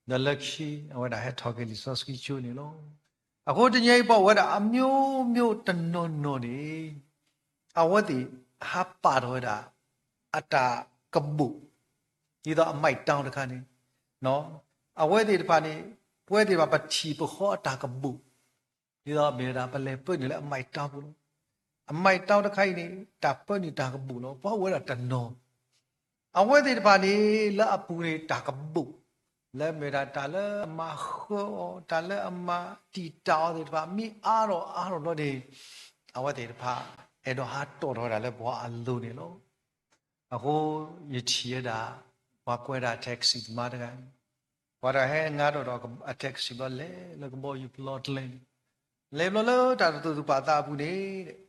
ဒီးလၢခံအဝဲဒၣ်ဟဲထီၣ်က့ၤလံာ်စီဆှံကၠိန့ၣ်လီၤ. အဃိတနံၤအံၤပှၤအိၣ်ဝဲဒၣ်အမျိုးမျိုးတနီၤနီၤန့ၣ် အဝဲသ့ၣ်ဟးပာ်ထီၣ်ဝဲဒၣ် အတၢ်ကဘီၣ်, ဒ်သိးအမိုက်တောင်းတခါန့ၣ်, အဝဲသ့ၣ်တဖၣ်န့ၣ် ပဝဲသ့ၣ်တဖၣ်ပထံၣ်ပဃီအတၢ်ကဘူး ဒ်သိးမ့ၢ်ဝဲဒၣ် ပလဲၤပၢနုာ်လၢအမိုက်တောင်းပူၤလီၤ. အမိုက်တောင်းတခါအံၤန့ၣ် တၢ်ပၢနုာ်တၢ်ကဘူးလီၤ. ပှၤအိၣ်ဝဲဒၣ်တနီၤ အဝဲသ့ၣ်တဖၣ်န့ၣ် လၢအပူၤန့ၣ် တၢ်ကဘူး လၢမ့ၢ်ဒၣ်တၢ်လၢအမၤဃၢအီၤ, တၢ်လၢအမၤတံာ်တာ်အီၤသ့ၣ်တဖၣ် မ့ၢ်အါထီၣ်အါထီၣ်ဘျီန့ၣ် အဝဲသ့ၣ်တဖၣ် အဲၣ်ဒိးဟးတီၣ်ထီၣ်ဝဲဒၣ်လၢပှၤအလိၤန့ၣ်လီၤ. အဃိ ယထံၣ်ဝဲဒၣ် ပှၤကွဲးဒၣ် taxi သမားတဂၤ ပှၤတဂၤဟဲငါထီၣ်ဒီးအ taxi ဘျီ လဲၤလၢကဘီယူၤပျီကျဲန့ၣ်, လဲၤဘျီလၢတၢ်တသူၣ်သးပာ်သးအပူၤန့ၣ်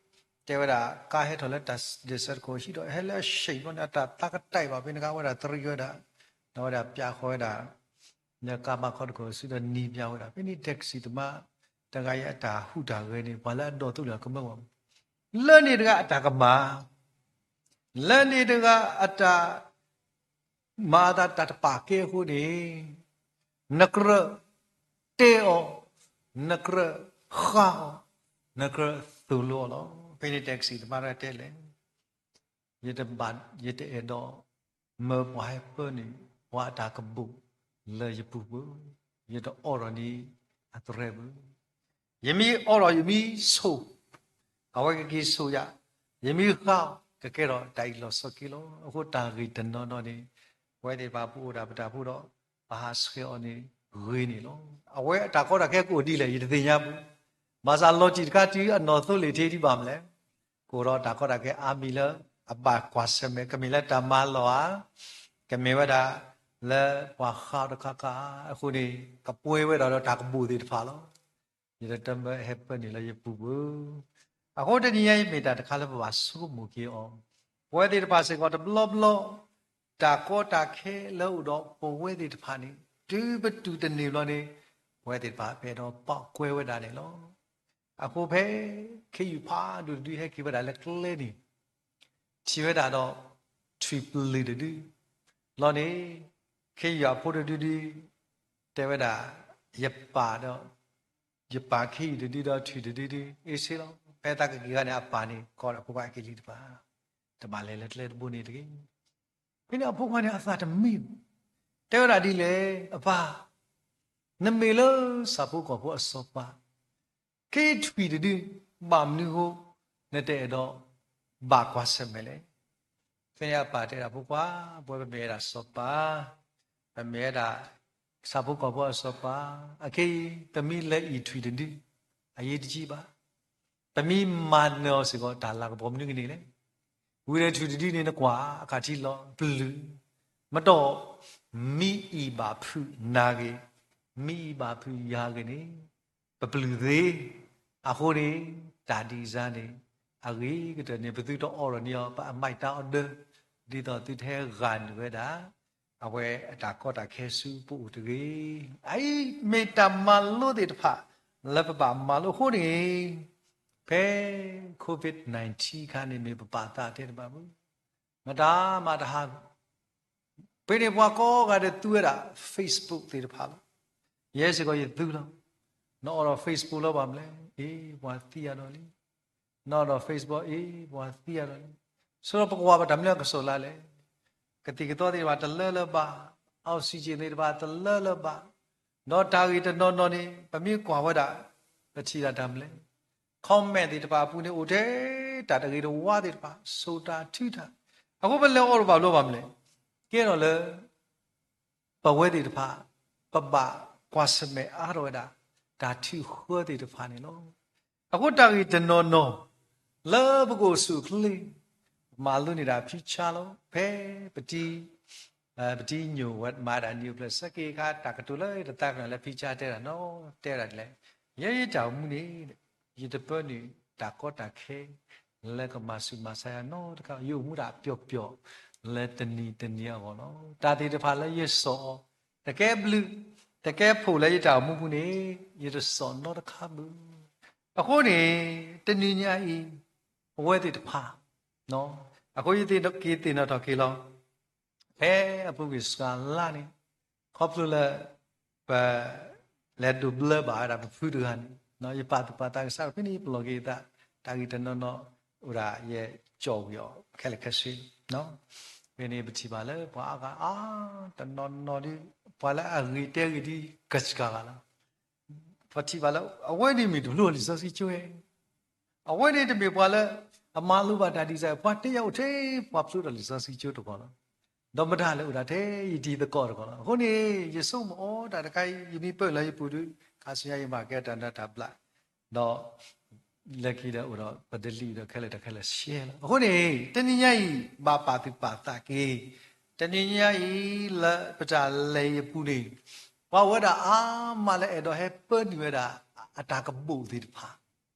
တဲဝဲဒၣ် ကါဟဲထီၣ်လၢတၢ်ဒ့ၣ်စၢၤတခိၣ် ဟံးဒီးဟဲလၢအဆံးဘျီန့ၣ် အတၢ်သးကတၢၢ်ဘၣ် ဖဲန့ၣ်အခါ အဝဲဒၣ်သရံးဝဲဒၣ်, ဒီးအဝဲဒၣ်ပျးဃီၤဝဲဒၣ် လၢကါဘၣ်ခီတခိၣ် စုဒီးနံၤပျးဝဲဒၣ် ဖဲန့ၣ် taxi သမားတဂၤအံၤ အတၢ်ဟူးတၢ်ဂဲၤန့ၣ် ပှၤလၢအဒိးသူလၢကမၢဝဲ လၢန့ၣ်တဂၤအတၢ်ကမၣ်, လၢန့ၣ်တဂၤအတၢ် မၤအသးတၢ်တပာ်ကဲအဃိန့ၣ် နကြၢးတဲအီၤ, နကြၢးဃါအီၤ, နကြၢးသိၣ်လိအီၤလီၤ. ဖဲန့ၣ် taxi သမားတဂၤတဲလဲၣ်, ယတဘၣ်, ယတအဲၣ်ဒိး မၢပှၤဟဲပၢနုာ် ပှၤအတၢ်ကဘူး လၢယပူၤဘၣ်, ယတအိးထီၣ်န့ၢ်အသရဲဘၣ်. ယမ့ၢ်အိးထီၣ် ယမ့ၢ်ဆိၣ် အဝဲကက့ၤဆိၣ်ယၤ, ယမ့ၢ်ဃါအီၤ ကကဲထီၣ်တၢ်အံၤလီၤဆီခံလီၤ. အဃိတၢ်ဂ့ၢ်တနီၤနီၤန့ၣ် ပဝဲသ့ၣ်တဖၣ်ပအိၣ်ဒၣ်ပတၢ်ဖိဒီး ပဟးဆှဲးအီၤန့ၣ်ဂ့ၤန့ၣ်လီၤ. အဝဲအတၢ်ကီတၢ်ခဲကအိၣ်ဒ်လဲၣ် ယတသ့ၣ်ညါဘၣ်. ဘၣ်ဆၣ်လီၤတံၢ်တခါတုၤအနီၣ်သိလ့ၣ်ထံဒံးဘၣ်မလဲၣ်, ကအိၣ်ဒီးတၢ်ကီတၢ်ခဲအါမံၤလၢအဘၣ်ကွၢ်ဆၢၣ်မဲာ်, ကမ့ၢ်လၢတၢ်မၤလီၢ်ဧါ, ကမ့ၢ်ဝဲဒၣ်လၢပှၤဃါအီၤတခါခါဧါ, အဃိန့ၣ် ကပှဲၤဝဲဒၣ်ဒီးတၢ်ကဘူးသ့ၣ်တဖၣ်လီၤ. ယတတမၢဟဲပၢနုာ်လၢယပူၤဘၣ်. အဃိတနံၤညါအံၤမ့ၢ်တၢ်တခါလၢပဘၣ်ဆိကမိၣ်က့ၤအီၤ, ပဝဲသ့ၣ်တဖၣ်စ့ၢ်ကီးတဘျီဘျီ တၢ်ကီတၢ်ခဲလၢအိၣ်ဒီးပဝဲသ့ၣ်တဖၣ်န့ၣ် တုၤပတုာ်တန့ၢ်ဘျီန့ၣ် ပဝဲသ့ၣ်တဖၣ်ပအဲၣ်ဒိးပာ်ကွဲဝဲဒၣ်န့ၣ်လီၤ. အဃိဖဲ ခ့ယုၢ်ဖးဒိၣ်တဒုဟဲက့ၤဝဲဒၣ်လၢကျဲန့ၣ် ထံၣ်ဝဲဒၣ်ဒီး ထွံၣ်ပျုၢ်တဒု, လီၤန့ၣ် ခ့ယုၢ်အဖိတဒုဒု တဲဝဲဒၣ် ယပာ်ဒီး ယပာ်ခ့ယုၢ်တဒုဒီးထွံၣ်တဒုဒု အ့ဆ့လီၤ. ဖဲသးကက့ၤခါန့ၣ် အပၢ်န့ၣ် ကိးဒီးဖိခွါအက့ၤလံတပၤ, တဘၣ်လဲၤလၢကျဲတဘိန့ၣ်တဂ့ၤ. ဖဲန့ၣ်အဖိခွါန့ၣ် အသးတမံ, တဲဝဲဒၣ်ဒ်လဲၣ်, အပၢ်, နမ့ၢ်လၢဆၣ်ဖိကီၢ်ဖိအစီၤပၤ ခ့ထွံၣ်တဒု ဘၣ်မနုၤဃိ နတအဲၣ်ဒိးဘၣ်ကွၢ်ဆၢၣ်မဲာ်လဲၣ်. ဖဲန့ၣ်အပၢ်တဲဒၣ်ဖိခွါ, ပဝဲပမ့ၢ်ဝဲဒၣ်စီၤပၤ, ပမ့ၢ်ဝဲဒၣ်ဆၣ်ဖိကီၢ်ဖိအစီၤပၤ, အခဲအံၤ ပမ့ၢ်လဲၤအံၣ်ထွံၣ်တဒု အရေးတကြီးဘၣ်. ပမ့ၢ်မၤနၢၤအီၤစ့ၢ်ကီး တၢ်လၤကပီၤမနုၤကန့ၣ်လဲၣ်. ဝံၤဒီးထွံၣ်တဒုန့ၣ် နကွၢ်အခးထံလီၤပျုၢ်, မ့ၢ်တီၢ် မ့ၢ်အံၣ်ဘၣ်ဖုးနၤဂ့ၤ, မ့ၢ်အံၣ်ဘၣ်ဖုးယၤဂ့ၤန့ၣ် ပပျုၢ်သ့. အဃိန့ၣ် တၢ်ဒ်အံၤန့ၣ် အဂ့ၤကတၢၢ်န့ၣ် ပသုတအိးထီၣ်န့ၢ်အီၤ ပအမိုက်တောင်း order ဒ်သိးသုတဟဲဂာ်နုာ်ဝဲဒၣ် အဝဲအတၢ်ကီတၢ်ခဲဆူပအိၣ်တဂ့ၤ. အအံၤမ့ၢ်တၢ်မၤလိသ့ၣ်တဖၣ် လၢပဘၣ်မၤလိအဃိန့ၣ် ဖဲ covid nineteen အခါန့ၣ် မ့ၢ်ပပာ်သးတဲတဘၣ်ဘၣ် မတၤမၤတဟး ဖဲန့ၣ်ပှၤကိးဂၤဒဲးသူဝဲဒၣ် Facebook သ့ၣ်တဖၣ်လီၤ. ယဲစ့ၢ်ကီးယသူလီၤ. နအိးထီၣ် Facebook လၢပှၤမလဲၣ်, အ့ ပှၤသံအါဒီးလံ. နအိးထီၣ် Facebook, အ့ ပှၤသံအါဒီးလံ. ဆိဒီးပကကွၢ်ဘၣ်တၢ်မနုၤအကစီၣ်လၢလဲၣ်. ကသံၣ်ကသီသ့ၣ်တဖၣ်တလၢလၢၤဘၣ်, oxygen သ့ၣ်တဖၣ်တလၢလၢၤဘၣ်, ဒီးတၢ်ဂ့ၢ်တနီၤနီၤန့ၣ် ပမ့ၢ်ကွၢ်ဝဲဒၣ် ပထံၣ်ဒၣ်တၢ်မလဲၣ်. comment သ့ၣ်တဖၣ်အပူၤန့ၣ် အိၣ်ထဲတၢ်တဂ့ၤတဝါသ့ၣ်တဖၣ် ဆိၣ်တၢ်ထုတၢ်, အဃိပလဲၤအိးထီၣ်ဘၣ်ဘျီဘၣ်မလဲၣ်. ကဲထီၣ်လၢ ပဝဲသ့ၣ်တဖၣ် ပဘၣ်ကွၢ်ဆၢၣ်မဲာ်အါထီၣ်ဝဲဒၣ် တၢ်ထုးဃၢသ့ၣ်တဖၣ်န့ၣ်လီၤ. အဃိတၢ်ဂ့ၢ်တနီၤနီၤ လၢပကအိၣ်ဆူၣ်အိၣ်ချ့ မၤလိန့ၢ်ဒၣ် future လီၤ. ဖဲပတံ ပတံညိၣ်ဝဲမၤဒၣ်နံၣ်အိၣ်ဖျဲၣ်ဆၢက့ၤအခါ တၢ်ကတိၤလၢတသးကညီၤလၢ future တဲဒၣ်နီၤ တဲဝဲဒၣ်ဒ်လဲၣ်, ယဲယတၢ်အိၣ်မူန့ၣ် ယတပၢနုာ်တၢ်ကီတၢ်ခဲ လၢကမၤဆူးမၤဆါယၤနီတခါ, ယအိၣ်မူဒၣ်ပျီပျီ လၢတနံၤတနံၤအဂီၢ်လီၤ. တၢ်သ့ၣ်တဖၣ်လၢယစိာ်အီၤ တကဲဘျုး တကဲဖိးလၢယတၢ်အိၣ်မူပူၤန့ၣ် ယတစိာ်နီတခါဘၣ်. အဃိန့ၣ် တနံၤညါအံၤ ပဝဲသ့ၣ်တဖၣ် အဃိယသ့ၣ်က့ၤသ့ၣ်နီၣ်ထီၣ်က့ၤလီၤ ဖဲအပူၤကွံာ်စှၤလါန့ၣ် ခီဖျိလၢ ပ လဲၤဒိးဘျၢဘၣ်ဝဲဒၣ်ပဖုတဂၤန့ၣ် ယပာ်သူၣ်ပာ်သးကစၢ်ဒီး ဖဲန့ၣ်ယပလီၢ်က့ၤအသး တၢ်ဂ့ၢ်တနီၤနီၤ အိၣ်ဒၣ်ယဲကၠီၣ်ဝံၤအီၤခဲလၢာ်ခဲဆ့လီၤ. ဖဲန့ၣ်ပထံၣ်ဘၣ်လၢပှၤအါဂၤအါ တနီၤနီၤဒ် ပှၤလၢအဂ့ၤတဲဂ့ၤဒ်ကစှၤဂၤလီၤ. ပထံၣ်ဘၣ်လၢ အဝဲန့ၣ်မ့ၢ်တဘျီလံာ်စီဆှံကၠိဝဲ အဝဲန့ၣ်တမ့ၢ်ပှၤလၢ အမၤလိဘၣ်တၢ်ဒ်စဲး ပှၤတဲယၤအိၣ်ထဲ ပှၤဖျိတၢ်လံာ်စီဆှံကၠိတဂၤလီၤ. ဒီးမတၤလဲၣ်အိၣ်ဒၣ်ထဲယတံၤသကိးတဂၤလီၤ. အဃိန့ၣ် ယဆိကမိၣ်အီၤတၢ်တခါအံၤ ယမ့ၢ်ပၢၢ်လၢယပူၤဒီး ခါဆူညါယဘၣ်ကဲတၢ်နးတၢ်ဘျး ဒီး လၢခံဒီးအိၣ်ဒီးပဒလံာ်ဒီးခဲလၢာ်တၢ်ခဲလၢာ်ရှဲလီၤ. အဃိန့ၣ် တနံၤညါအံၤ ဘၣ်ပာ်သူၣ်ပာ်သးက့ၤ တနံၤညါအံၤ လၢပတၢ်လဲၤအံၤအပူၤန့ၣ် ပှၤအိၣ်ဝဲဒၣ်အါမးလၢအဲၣ်ဒိးဟဲပၢနုာ်ဝဲဒၣ် အတၢ်ကဘီၣ်သ့ၣ်တဖၣ်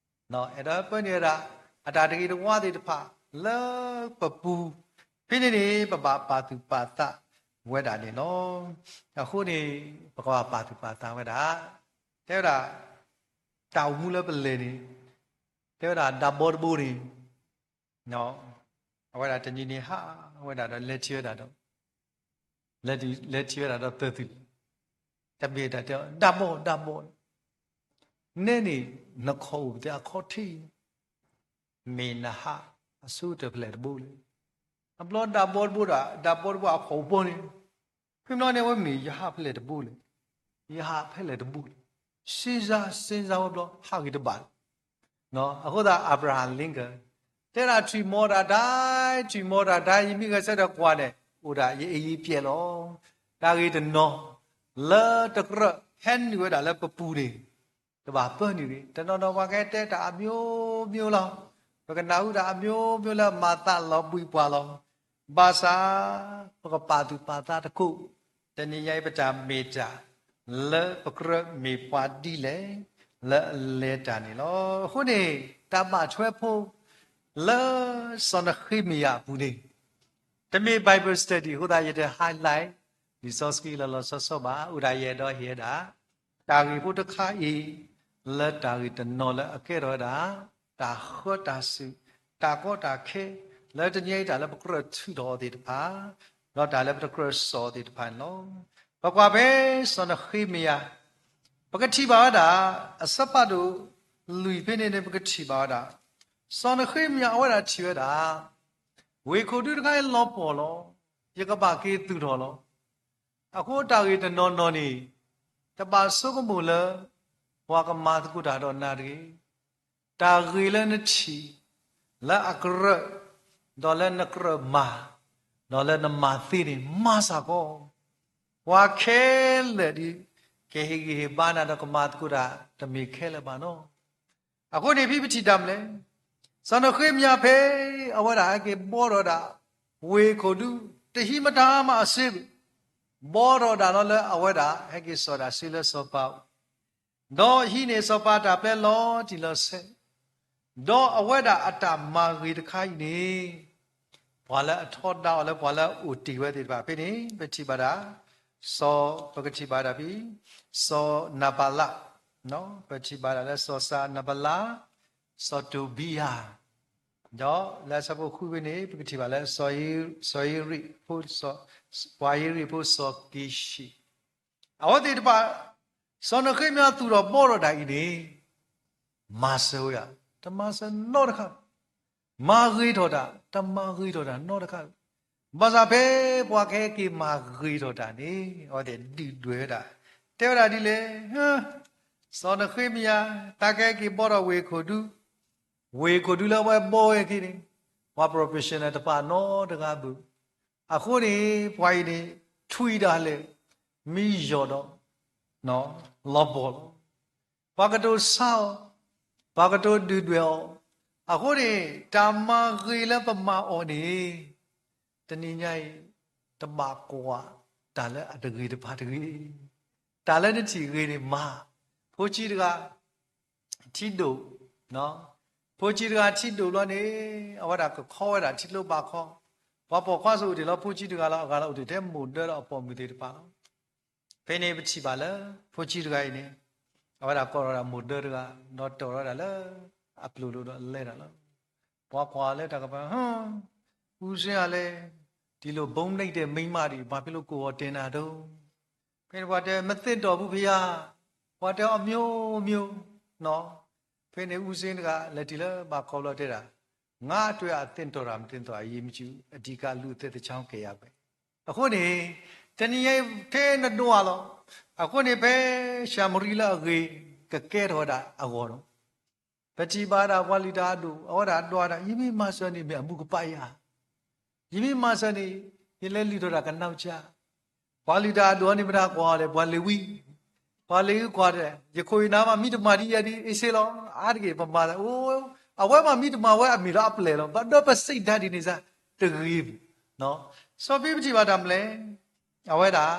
အဲၣ်ဒိးဟဲပၢနုာ်ဝဲဒၣ် အတၢ်တဂ့ၤတဝါသ့ၣ်တဖၣ် လၢပပူၤ ဖဲန့ၣ်န့ၣ် ပဘၣ်ပာ်သူၣ်ပာ်သးဝဲဒၣ်န့ၣ်လီၤ. အဃိန့ၣ် ပကဘၣ်ပာ်သူၣ်ပာ်သးဝဲဒၣ် တဲဝဲဒၣ် တၢ်အိၣ်မူလၢပလဲၤန့ၣ် တဲဝဲဒၣ်ဒၣ်ဘီတဘိန့ၣ် အဝဲဒၣ်တနံၤန့ၣ်ဟးဝဲဒၣ်ဒီးလဲၤထံၣ်ဝဲဒၣ်ဒီး လဲၤထံၣ်ဝဲဒၣ်ဒီးပၢၤသုး တမ့ၢ်တၢ်တဲအီၤ ဒၣ်ဘီ ဒၣ်ဘီ နဲန့ၣ် နခီၣ်အိၣ်ပသ့အခီၣ်ထံး မ့ၢ်နဟးအဆိကတၢၢ်ဖဲလဲၣ်တဘိလဲၣ်. အဘျီဒၣ်ဘီတဘိဒီး ဒၣ်ဘီတဘိအခီၣ်အိၣ်ဘီန့ၣ် ဖဲမနီၤန့ၣ် အဝဲမ့ၢ်ယဟးဖဲလဲၣ်တဘိလဲၣ်. ယဟးဖဲလဲၣ်တဘိလဲၣ်. စ့စါ စ့စါဝဲဘျီ ဟးဂ့ၤတဘၣ်လၢၤ အဃိသတး Abraham Lincoln တဲဒၣ် ထွံၣ်မီတၢ်ဒၣ်, ထွံၣ်မီတၢ်ဒၣ်, ယမ့ၢ်ဂဲၤဆၢထၢၣ်ကွၢ်န့ၣ် အိၣ်ဒၣ်ယအ့ယပျဲၢ်လီၤ. တၢ်ဂ့ၢ်တနီၤ လၢတကြၢးဟဲနုာ်ဝဲဒၣ်လၢပပူၤန့ၣ် တဘၣ်ပၢနုာ်ဂ့ၤ. တနီၤနီၤပှၤကဟဲတဲတၢ်အမျိုးမျိုးလီၤ. ပကနၢ်ဟူတၢ်အမျိုးမျိုးလၢအမၤသးလီၤဘှံးပှၤလီၤ. ဘၣ်ဆၣ် ပကပာ်သူၣ်ပာ်သးတကိး တနံၤညါအံၤပတၢ်မ့ၢ်တၢ် လၢပကြၢးမ့ၢ်ပှၤဒ်လဲၣ် လၢအလဲၤတၢ်န့ၣ်လီၤ. အဃိန့ၣ် တၢ်ဘၣ်ထွဲဖိ လၢစီၤနဃ့မယၤအပူၤန့ၣ် တမ့ၢ် Bible study အဃိသတး ယတ highlight လံာ်စီဆှံလီၤလီၤဆီဆီဘၣ်. အိၣ်ဒၣ်ယအဲၣ်ဒိးဟ့ၣ်ဝဲဒၣ် တၢ်ဂ့ၢ်ဖိတခါအံၤ လၢတၢ်ဂ့ၢ်တနီၤလၢအကဲထီၣ်ဝဲဒၣ် တၢ်ဃၢတၢ်စူၢ် တၢ်ကီတၢ်ခဲ လၢတနံၤအံၤတၢ်လၢပကြၢးထုးထီၣ်အီၤသ့ၣ်တဖၣ် ဒီးတၢ်လၢပတကြၢးစိာ်အီၤသ့ၣ်တဖၣ်န့ၣ်လီၤ. ပကွၢ်ဖဲစီၤနဃ့မယၤ ပကထံၣ်ဘၣ်ဝဲဒၣ် အဆၢဖးဒိၣ်လွံၢ်ဖဲန့ၣ်န့ၣ် ပကထံၣ်ဘၣ်ဝဲဒၣ် စီၤနဃ့မယၤအဝဲဒၣ်ထံၣ်ဝဲဒၣ် ဝ့ၢ်ခိၣ်ဒူတခါအံၤလီၤပှီၢ်လီၤ. ယကဘၣ်က့ၤသူၣ်ထီၣ်လီၤ. အဃိတၢ်ဂ့ၢ်တနီၤနီၤန့ၣ် တဘၣ်ဆိကမိၣ်လၢ ပှၤကမၤသကိးတၢ်ဒီးနၤတဂ့ၤ. တၢ်ဂ့ၢ်လၢနထံၣ် လၢအကြၢး ဒီးလၢနကြၢးမၤ ဒီးလၢနမၤသ့န့ၣ် မၤစ့ၢ်ကီး. ပှၤခဲလၢာ်ဒ် ကဟ့ၣ်ဂံၢ်ဟ့ၣ်ဘါနၤဒီးကမၤသကိးတၢ် တမ့ၢ်ခဲလၢာ်ဘၣ်နီၤ. အဃိန့ၣ် ဖဲပထံၣ်တၢ်မနုၤလဲၣ်, စီၤနဃ့မယၤဖဲ အဝဲဒၣ်ဟဲက့ၤဘှီထီၣ်ဒၣ် ဝ့ၢ်ခိၣ်ဒူ တဟံးမတၤမးအစုဘၣ်, ဘှီထီၣ်ဒၣ်လီၤလၢအဝဲဒၣ် ဟဲက့ၤစိာ်တၢ်စုလၢစီၤပၤအအိၣ်, ဒီးဟံးန့ၢ်စီၤပၤတၢ်ပျဲလီၤတံၢ်လီၤဆဲး, ဒီးအဝဲဒၣ်အတၢ်မၤဂ့ၤတခါအံၤန့ၣ် ပှၤလၢအထီဒါအီၤလၢပှၤလၢအအိၣ်တ့ၢ်ဝဲသ့ၣ်တဖၣ်ဖဲန့ၣ် ပထံၣ်ဘၣ်ဒၣ် စီၤ ပကထံၣ်ဘၣ်ဒၣ်ဖဲ စီၤနၤဘလး, ပထံၣ်ဘၣ်ဒၣ်လၢစီၤနၤဘလး, စီၤတိဘံယၤ, ဒီးလၢအဆၢဖိဃုဖဲန့ၣ် ပကထံၣ်ဘၣ်လၢ စီၤဧ့ရံးဖိ ပှၤဧ့ရံးဖိစီၤက့ၤၡံး, အဝဲသ့ၣ်တဖၣ် စီၤနဃ့မယၤသူၣ်ထီၣ်ဘှီထီၣ်တၢ်အံၤန့ၣ် မၤစၢၤဝဲဧါ, တမၤစၢၤနီတခါ, မၤဂ့ၤထီၣ်တၢ် တမၤဂ့ၤထီၣ်တၢ်နီတခါ, ဘၣ်ဆၣ်ဖဲပှၤကဟဲက့ၤမၤဂ့ၤထီၣ်တၢ်န့ၣ် အဝဲသ့ၣ်ဒုၣ်ဒွဲၣ်ဝဲဒၣ်, တဲဝဲဒၣ်ဒ်လဲၣ်, စီၤနဃ့မယၤ တၢ်ကဟဲက့ၤဘှီထီၣ်ဝ့ၢ်ခိၣ်ဒူ ဝ့ၢ်ခိၣ်ဒူလၢအဝဲဘှီဝဲအခံန့ၣ် ပှၤ professional တဖၣ်နီတဂၤဘၣ်, အဃိန့ၣ် ပှၤအံၤန့ၣ် ထွံၣ်ဒၣ်လဲာ် မ့ၢ်ယီၢ်ဒီး လီၤပှီၢ်လီၤ. ပှၤကတိၤဆါအီၤ, ပှၤကတိၤဒုၣ်ဒွဲၣ်အီၤ, အဃိန့ၣ် တၢ်မၤဂ့ၤလၢပမၤအီၤန့ၣ် တနံၤညါအံၤ တဘၣ်ကွၢ်တၢ်လၢအတဂ့ၤတဖၣ်တဂ့ၤ, တၢ်လၢနထံၣ်ဂ့ၤန့ၣ်မၤ, ဖိဆံးတဂၤ ထံဒိၣ်, ဖိဆံးတဂၤထံဒိၣ်ဘျီန့ၣ် အဝဲဒၣ်ကခီဝဲဒၣ်ထံကျိဘၣ်ခီ, ပှၤပိာ်ခွါစ့ၢ်အိၣ်တ့ၢ်လၢဖိဆံးတဂၤလီၤ, အဂၤလၢအိၣ်တ့ၢ်ထဲမိၢ်ဒၢဒီးအပိာ်မုၣ်သ့ၣ်တဖၣ်လီၤ. ဖဲန့ၣ်ပထံၣ်ဘၣ်လၢ ဖိဆံးတဂၤအံၤန့ၣ် အဝဲဒၣ်ကိးထီၣ်ဝဲဒၣ်မိၢ်ဒၢတဂၤ ဒီးတီၢ်ထီၣ်ဝဲဒၣ်လၢ အပျိၢ်လိၤဒီးလဲၤတၢ်လီၤ. ပှၤကွၢ်လၢတၢ်ကပၤ, ဟၢ, ဦးစိန်ကလဲ, ဒီလိုဘုန်းကြီးတဲ့မိန်းမတွေ ဘာဖြစ်လို့ကိုယ်ကိုတင်တာတုန်း, ဖဲန့ၣ်ပှၤတဲ မသင့်တော်ဘူးဘုရား, ပှၤတဲအမျိုးမျိုး, ဖဲန့ၣ် ဦးစိန်တဂၤ လဲၤတုၤလၢဘၣ်ခီဘျီတဲဒၣ်, ဘုရား ငါအတွက်အသင့်တော်တာ မသင့်တော်တာ အရေးမကြီးဘူး။ အဓိက လူအသက်တစ်ချောင်း ကယ်ရမယ်. အဃိန့ၣ် တနံၤညါအံၤ ဖဲနဒွးလီၤ, အဃိန့ၣ် ဖဲၡၤမရံလၢအဂ့ၤ ကကဲထီၣ်ဝဲဒၣ်အဂီၢ်ဒီး ပထံၣ်ဘၣ်ဒၣ်ပှၤလုၢ်တၢ်အဒိၣ် အဝဲဒၣ်ဒွးဒၣ် ယမ့ၢ်မၤစၢၤန့ၣ် မ့ၢ်အမူကပၣ်ယၤ, ယမ့ၢ်မၤစၢၤန့ၣ် ယလဲၤလုၢ်ထီၣ်တၢ်ကနီၢ်ကစၢ်. ပှၤလုၢ်တၢ်အဒိၣ်န့ၣ် မတၤကွၢ်လဲၣ်, ပှၤလ့ၤဝံ, ပှၤလ့ၤဝံကွၢ်တဲ, ယခိၣ်ယနၢ်မး မံတမၤဒ်ယဲဒ်အ့ၣ်စ့လီၤ, အါတက့ၢ်ပမၤ, အဝဲမးမံတမၤဝဲအမ့ၢ်လီၤအပျဲၢ်လီၤ, ဘၣ်ဒီးပစံးတၢ်ဒ်န့ၣ်စ့ၢ် တဂ့ၤပူၤ. စီၤပ့းတရူးဘၣ်တၢ်မနုၤလဲၣ်, အဝဲဒၣ်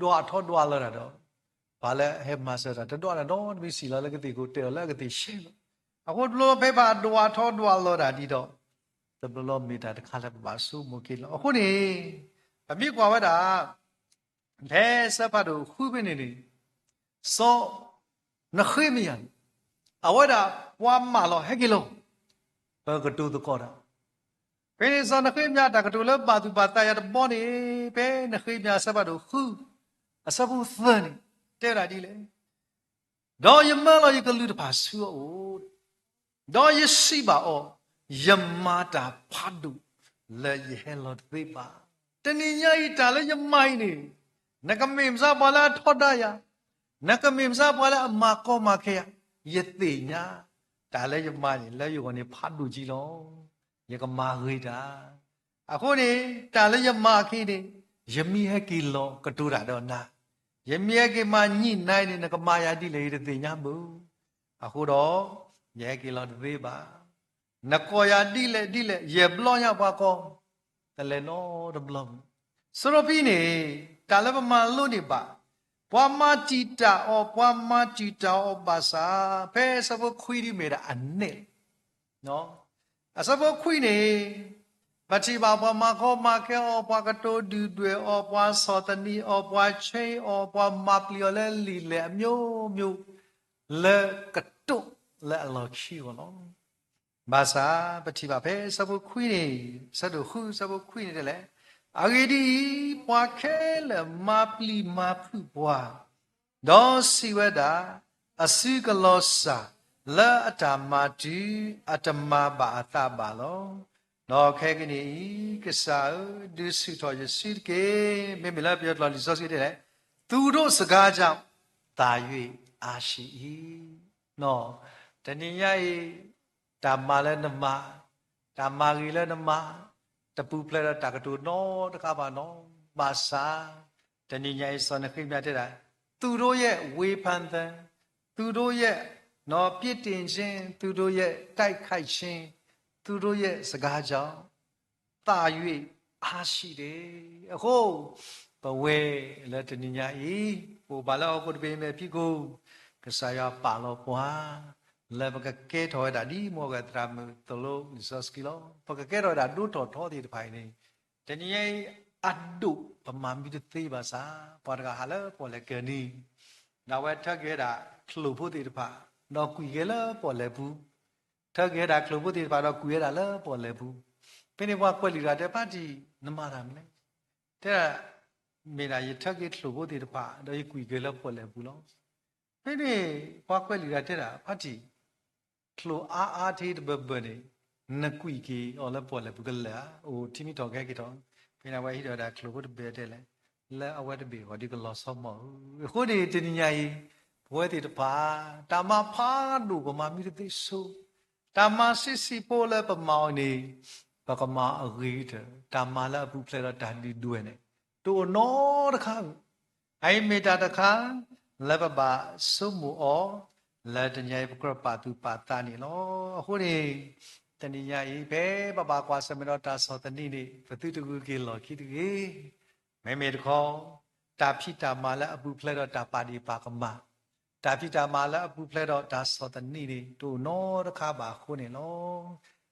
ဒွးထီၣ်ဒွးလီၤတၢ်ဒီး ပှၤလၢအဟဲမၤစၢၤတၢ် တဒွးတၢ်နီတမံၤ စံၣ်လီၤလၢကသ့ၣ်ခိၣ် တဲလီၤလၢအကသ့ၣ်ဆဲးလီၤ. အဃိတဘျီလီၤ ဖဲပှၤဒွးထီၣ်ဒွးလီၤတၢ်ဒ်ဒီး တဘျီလီၤ မ့ၢ်တၢ်တခါလၢပဘၣ်ဆိကမိၣ်က့ၤလီၤ. အဃိန့ၣ် ပမ့ၢ်ကွၢ်ဝဲဒၣ် ဖဲဆၢဖးဒိၣ်ဃုဖဲန့ၣ်န့ၣ် စီၤနဃ့မယၤန့ၣ် အဝဲဒၣ်ပှၤမၢလီၤ ဟဲက့ၤလီၤ, ပကတိၤသကိးတၢ်. ဖဲန့ၣ်စီၤနဃ့မယၤ တၢ်ကတိၤလၢဘၣ်သူၣ်ဘၣ်သးယၤတဘီန့ၣ် ဖဲနဃ့မယၤအဆၢဖးဒိၣ်ဃု အဆၢဖိသၢန့ၣ် တဲဝဲဒၣ်ဒ်လဲၣ်, ဒီးယမၢလီၤယကလူးတဖၣ်ဆူအအိၣ်, ဒီးယစံးဘၣ်အီၤ, ယမၤတၢ်ဖးဒိၣ်လၢယဟဲလီၤတသ့ဘၣ်. တနံၤညါအံၤ တၢ်လၢယမၤအံၤန့ၣ် နကမ့ၢ်မစါပှၤလၢအထီဒါယၤ, နကမ့ၢ်မစါပှၤလၢအမၤကီမၤခဲယၤ, ယသ့ၣ်ညါ တၢ်လၢယမၤန့ၣ် လၢယဂီၢ်န့ၣ်ဖးဒိၣ်ကံလီၤ. ယကမၤဂ့ၤတၢ်. အဃိန့ၣ် တၢ်လၢယမၤအခံန့ၣ် ယမ့ၢ်ဟဲက့ၤလီၤကတိၤတၢ်ဒီးနၤ, ယမ့ၢ်ဟဲက့ၤမၤညံးနၤအံၤန့ၣ် နကမၤယၤဒ်လဲၣ် ယတသ့ၣ်ညါဘၣ်. အဃိဒီး ယဟဲက့ၤလီၤတသ့ဘၣ်. နကိးယၤဒ်လဲၣ်ဒ်လဲၣ် ယဘျီညါပှၤကိး တလဲၤနီတဘျီဘၣ်. စီၤပ့းတရူးန့ၣ် တၢ်လၢပမၤလိန့ၢ်ဘၣ်, ပှၤမၤတံာ်တာ်အီၤ ပှၤမၤတံာ်တာ်အီၤဘၣ်ဆၣ် ဖဲဆၢဖိခွံဒ်မ့ၢ်ဒၣ်အနဲၣ် အဆၢဖိခွံန့ၣ် ပထံၣ်ဘၣ်ပှၤမၤကီမၤခဲအီၤ, ပှၤကတိၤဒုၣ်ဒွဲၣ်အီၤ, ပှၤဆီၣ်သနံးအီၤ, ပှၤဆ့အီၤ, ပှၤမၤပျံၤအီၤလၢလံာ်လဲၢ်အမျိုးမျိုး လၢကတိၤလၢအလီၢ်ခံအဂီၢ်လီၤ. ဘၣ်ဆၣ် ပထံၣ်ဘၣ်ဖဲဆၢဖိခွံန့ၣ်, ဆၢဒိၣ်ဃု ဆၢဖိခွံန့ၣ်တဲလဲၣ်, အဂ့ၢ်ဒ်အံၤ, ပှၤခဲလၢာ်မၤပျံၤမၤဖုးပှၤ ဒီးစံးဝဲဒၣ်, အစုကလီၤစၢ်လၢအတၢ်မၤတုၤ အတမၤဘၣ်အသးဘၣ်လီၤ. ဒီးခဲကနံၣ်အံၤ, ကစၢ်ဧၢ, ဒုးဆူၣ်ထီၣ်ယစုတက့ၢ်. မ့မ့ၢ်လၢပယီၤကျိာ်လံာ်စီဆှံတဲလဲၣ်, သူတို့စကားကြောင့် သာ၍ အားရှိ၏. တနံၤညါအံၤ တၢ်မၤလၢနမၤ, တၢ်မၤဂ့ၤလၢနမၤ, တပူၤဖျဲးဒီးတၢ်ကတိၤနီတခါဘၣ်နီၤ. ဘၣ်ဆၣ် တနံၤညါအံၤ စီၤနဃ့မယၤတဲဒၣ်, သူတို့ရဲ့ ဝေဖန်သံ, သူတို့ရဲ့ ပြစ်တင်ခြင်း, သူတို့ရဲ့ တိုက်ခိုက်ခြင်း, သူတို့ရဲ့ စကားကြောင့် သာ၍ အားရှိတယ်. အဃိ ပဝဲလၢတနံၤညါအံၤ ပအိၣ်ဘၣ်လၢဟီၣ်ခိၣ်တဘ့ၣ်အံၤမ့ၢ်ဖံးခိၣ်, ကစၢ်ယွၤပာ်လီၤပှၤ လၢပကကဲထီၣ်ဝဲဒၣ်ဒ်မိၢ်ဂၤသရၣ်မုၣ်သိၣ်လိလံာ်စီဆှံလီၤ. ပကကဲထီၣ်ဝဲဒၣ်ဒိၣ်ထီၣ်ထီသ့ၣ်တဖၣ်အံၤန့ၣ် တနံၤညါအံၤ အဒိၣ်ပမၤမံတသ့ဘၣ်ဆၣ် ပှၤတဂၤဟးလၢပီၣ်လဲၣ်ကၢၢ်နံၤ ဒီးအဝဲထၢက့ၤဝဲဒၣ်ချိၣ်ဖိသ့ၣ်တဖၣ် ဒီးကွံာ်က့ၤလၢပီၣ်လဲၣ်ပူၤ, ထၢက့ၤဝဲဒၣ်ချိၣ်ဖိသ့ၣ်တဖၣ်ဒီးကွံာ်ဝဲဒၣ်လၢပီၣ်လဲၣ်ပူၤ. ဖဲန့ၣ်ပှၤကွဲးလံာ်တဂၤတဲ ဖါတံၢ် နမၤတၢ်မနုၤလဲၣ်, တဲဒၣ် မ့ၢ်ဒၣ်ယထၢက့ၤချိၣ်ဖိသ့ၣ်တဖၣ် ဒီးယကွံာ်က့ၤလၢပီၣ်လဲၣ်ပူၤလီၤ. ဖဲန့ၣ် ပှၤကွဲးလံာ်တဂၤတဲဒၣ် ဖါတံၢ် ချိၣ်အါအါထံတဘၢဘၢန့ၣ် နကွံာ်က့ၤအီၤလၢပီၣ်လဲၣ်ပူၤကလဲၢာ်ဧါ, အိၣ်ထံမံၤထီၣ်ကဟဲက့ၤထီၣ်. ဖဲန့ၣ်အဝဲဟံးထီၣ်ဝဲဒၣ်ချိၣ်ဖိတဘ့ၣ်တဲလဲၣ်, လၢအဝဲတဘ့ၣ်အဂီၢ်ဒ်ကလီၤဆီမီၢ်ဧၢ. အဃိန့ၣ် တနံၤညါအံၤ ပဝဲသ့ၣ်တဖၣ် တၢ်မၤဖးဒိၣ်ပမၤမံတသ့ဆိ, တၢ်မၤဆံးဆံးဖိလၢပမၤအီၤန့ၣ် ပကမၤအဂ့ၤကတၢၢ်, တၢ်မၤလၢအပူၤဖျဲးဒီးတၢ်ဒုၣ်ဒွဲၣ်န့ၣ် တအိၣ်နီတခါဧိၤ. အအံၤမ့ၢ်တၢ်တခါ လၢပဘၣ်ဆိကမိၣ်အီၤ လၢတနံၤညါအံၤ ပကြၢးပာ်သူၣ်ပာ်သးန့ၣ်လီၤ. အဃိန့ၣ် တနံၤညါအံၤ ဖဲပဘၣ်ကွၢ်ဆၢၣ်မဲာ်ဒီးတၢ်ဆီၣ်သနံးန့ၣ် ပသုတဂုာ်က့ၤလီၢ်ခံတဂ့ၤ. မ့မ့ၢ်တခီ တၢ်ဖံးတၢ်မၤလၢအပူၤဖျဲးဒီးတၢ်ပာ်ဒ့ၣ်ပာ်ကမၣ်, တၢ်ဖံးတၢ်မၤလၢအပူၤဖျဲးဒီးတၢ်ဆီၣ်သနံးန့ၣ် တအိၣ်နီတခါဘၣ်အဃိန့ၣ်လီၤ.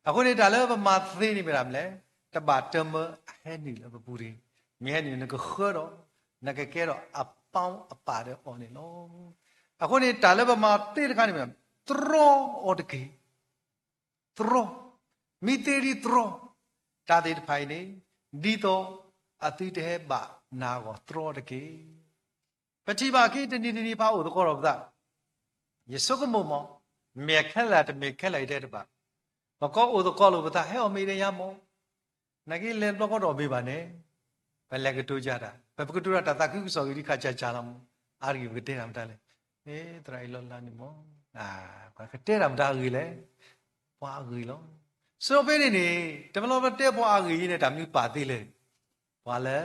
အဃိန့ၣ် တၢ်လၢပမၤသ့န့ၣ်မ့ၢ်ဒၣ်မနုၤလဲၣ်, တဘၣ်တမၢအဟဲနုာ်လၢပပူၤတဂ့ၤ. မ့ၢ်ဟဲနုာ် နကဃၢဒီး နကကဲထီၣ်အပီအပၢ်ဒီးအီၤန့ၣ်လီၤ. အဃိန့ၣ် တၢ်လၢပမၤသ့တခါန့ၣ်မ့ၢ် တြီအီၤတက့ၢ်. တြီ, မ့ၢ်သ့ဒ်တြီ, တၢ်သ့ၣ်တဖၣ်အံၤန့ၣ် ဒ်သိးအသုတဟဲဘၣ်နၤအဂီၢ် တြီတက့ၢ်. ပထံၣ်ဘၣ်က့ၤတနံၤတနံၤဖးအိၣ်သကိးဒီးပသး, ယဆိကမိၣ်မး, မ့ၢ်အခဲလၢာ်တမ့ၢ်ခဲလၢာ်အံၤတဲတဘၣ်. ပကအိၣ်သကိးလိာ်ပသး ဟဲအီၣ်မ့ၤဒီးယၤမး, နာ်က့လဲၤတဘျီဃီတအီၣ်မ့ၤဘၣ်န့ၣ်, ပလဲၤကတိၤယၤတၢ်, ပကတိၤတၢ်တၢ်သးခုကစီၣ်ဂ့ၤဒ်ခးကၢ်ကၢ်လီၤမး, အါတဂ့ၤပကတဲတၢ်မတၤလဲၣ်, မ့ၢ်သရၣ်အံၤလီၤလးန့ၣ်မး, ပကတဲတၢ်မတၤအဂ့ၤလဲၣ်, ပှၤအဂ့ၤလီၤ. ဆိဖဲန့ၣ်န့ၣ် တဘျီဘျီတဲပှၤအဂ့ၤအံၤန့ၣ် တၢ်မနုၤပာ်သ့လဲၣ်, ပှၤလၢ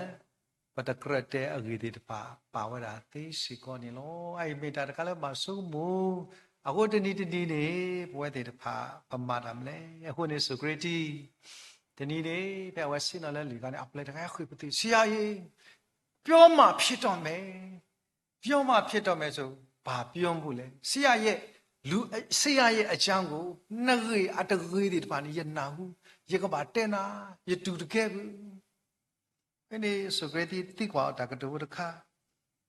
ပတကြၢးတဲအဂ့ၤသ့ၣ်တဖၣ် ပာ်ဝဲဒၣ်သ့စ့ၢ်ကီးန့ၣ်လီၤ. အအံၤမ့ၢ်တၢ်တခါလၢဘၣ်ဆိကမိၣ်, အဃိတနံၤတနံၤန့ၣ် ပဝဲသ့ၣ်တဖၣ် ပမၤတၢ်မနုၤလဲၣ်. အဃိန့ၣ် စီၤကရ့တံ တနံၤန့ၣ် ဖဲအဝဲဆ့ၣ်နီၤလၢလံာ်ခါန့ၣ် အပျဲၢ်တခါဃ့ၢ်ပသ့ၣ် ဆရာရဲ့, ပြောမှဖြစ်တော့မယ်, ပြောမှဖြစ်တော့မယ် ဆို, ဘာပြောဖို့လဲ, ဆရာရဲ့, လူ, ဆရာရဲ့အကြောင်းကို နဂ့ၢ်အတဂ့ၢ်သ့ၣ်တဖၣ်န့ၣ် ယနၢ်ဟူ, ယကဘၣ်တဲနၤ, ယတူၢ်တကဲဘၣ် ဖဲန့ၣ် စီၤကရ့တံသံကွၢ်အီၤတၢ်ကတိၤဖိတခါ,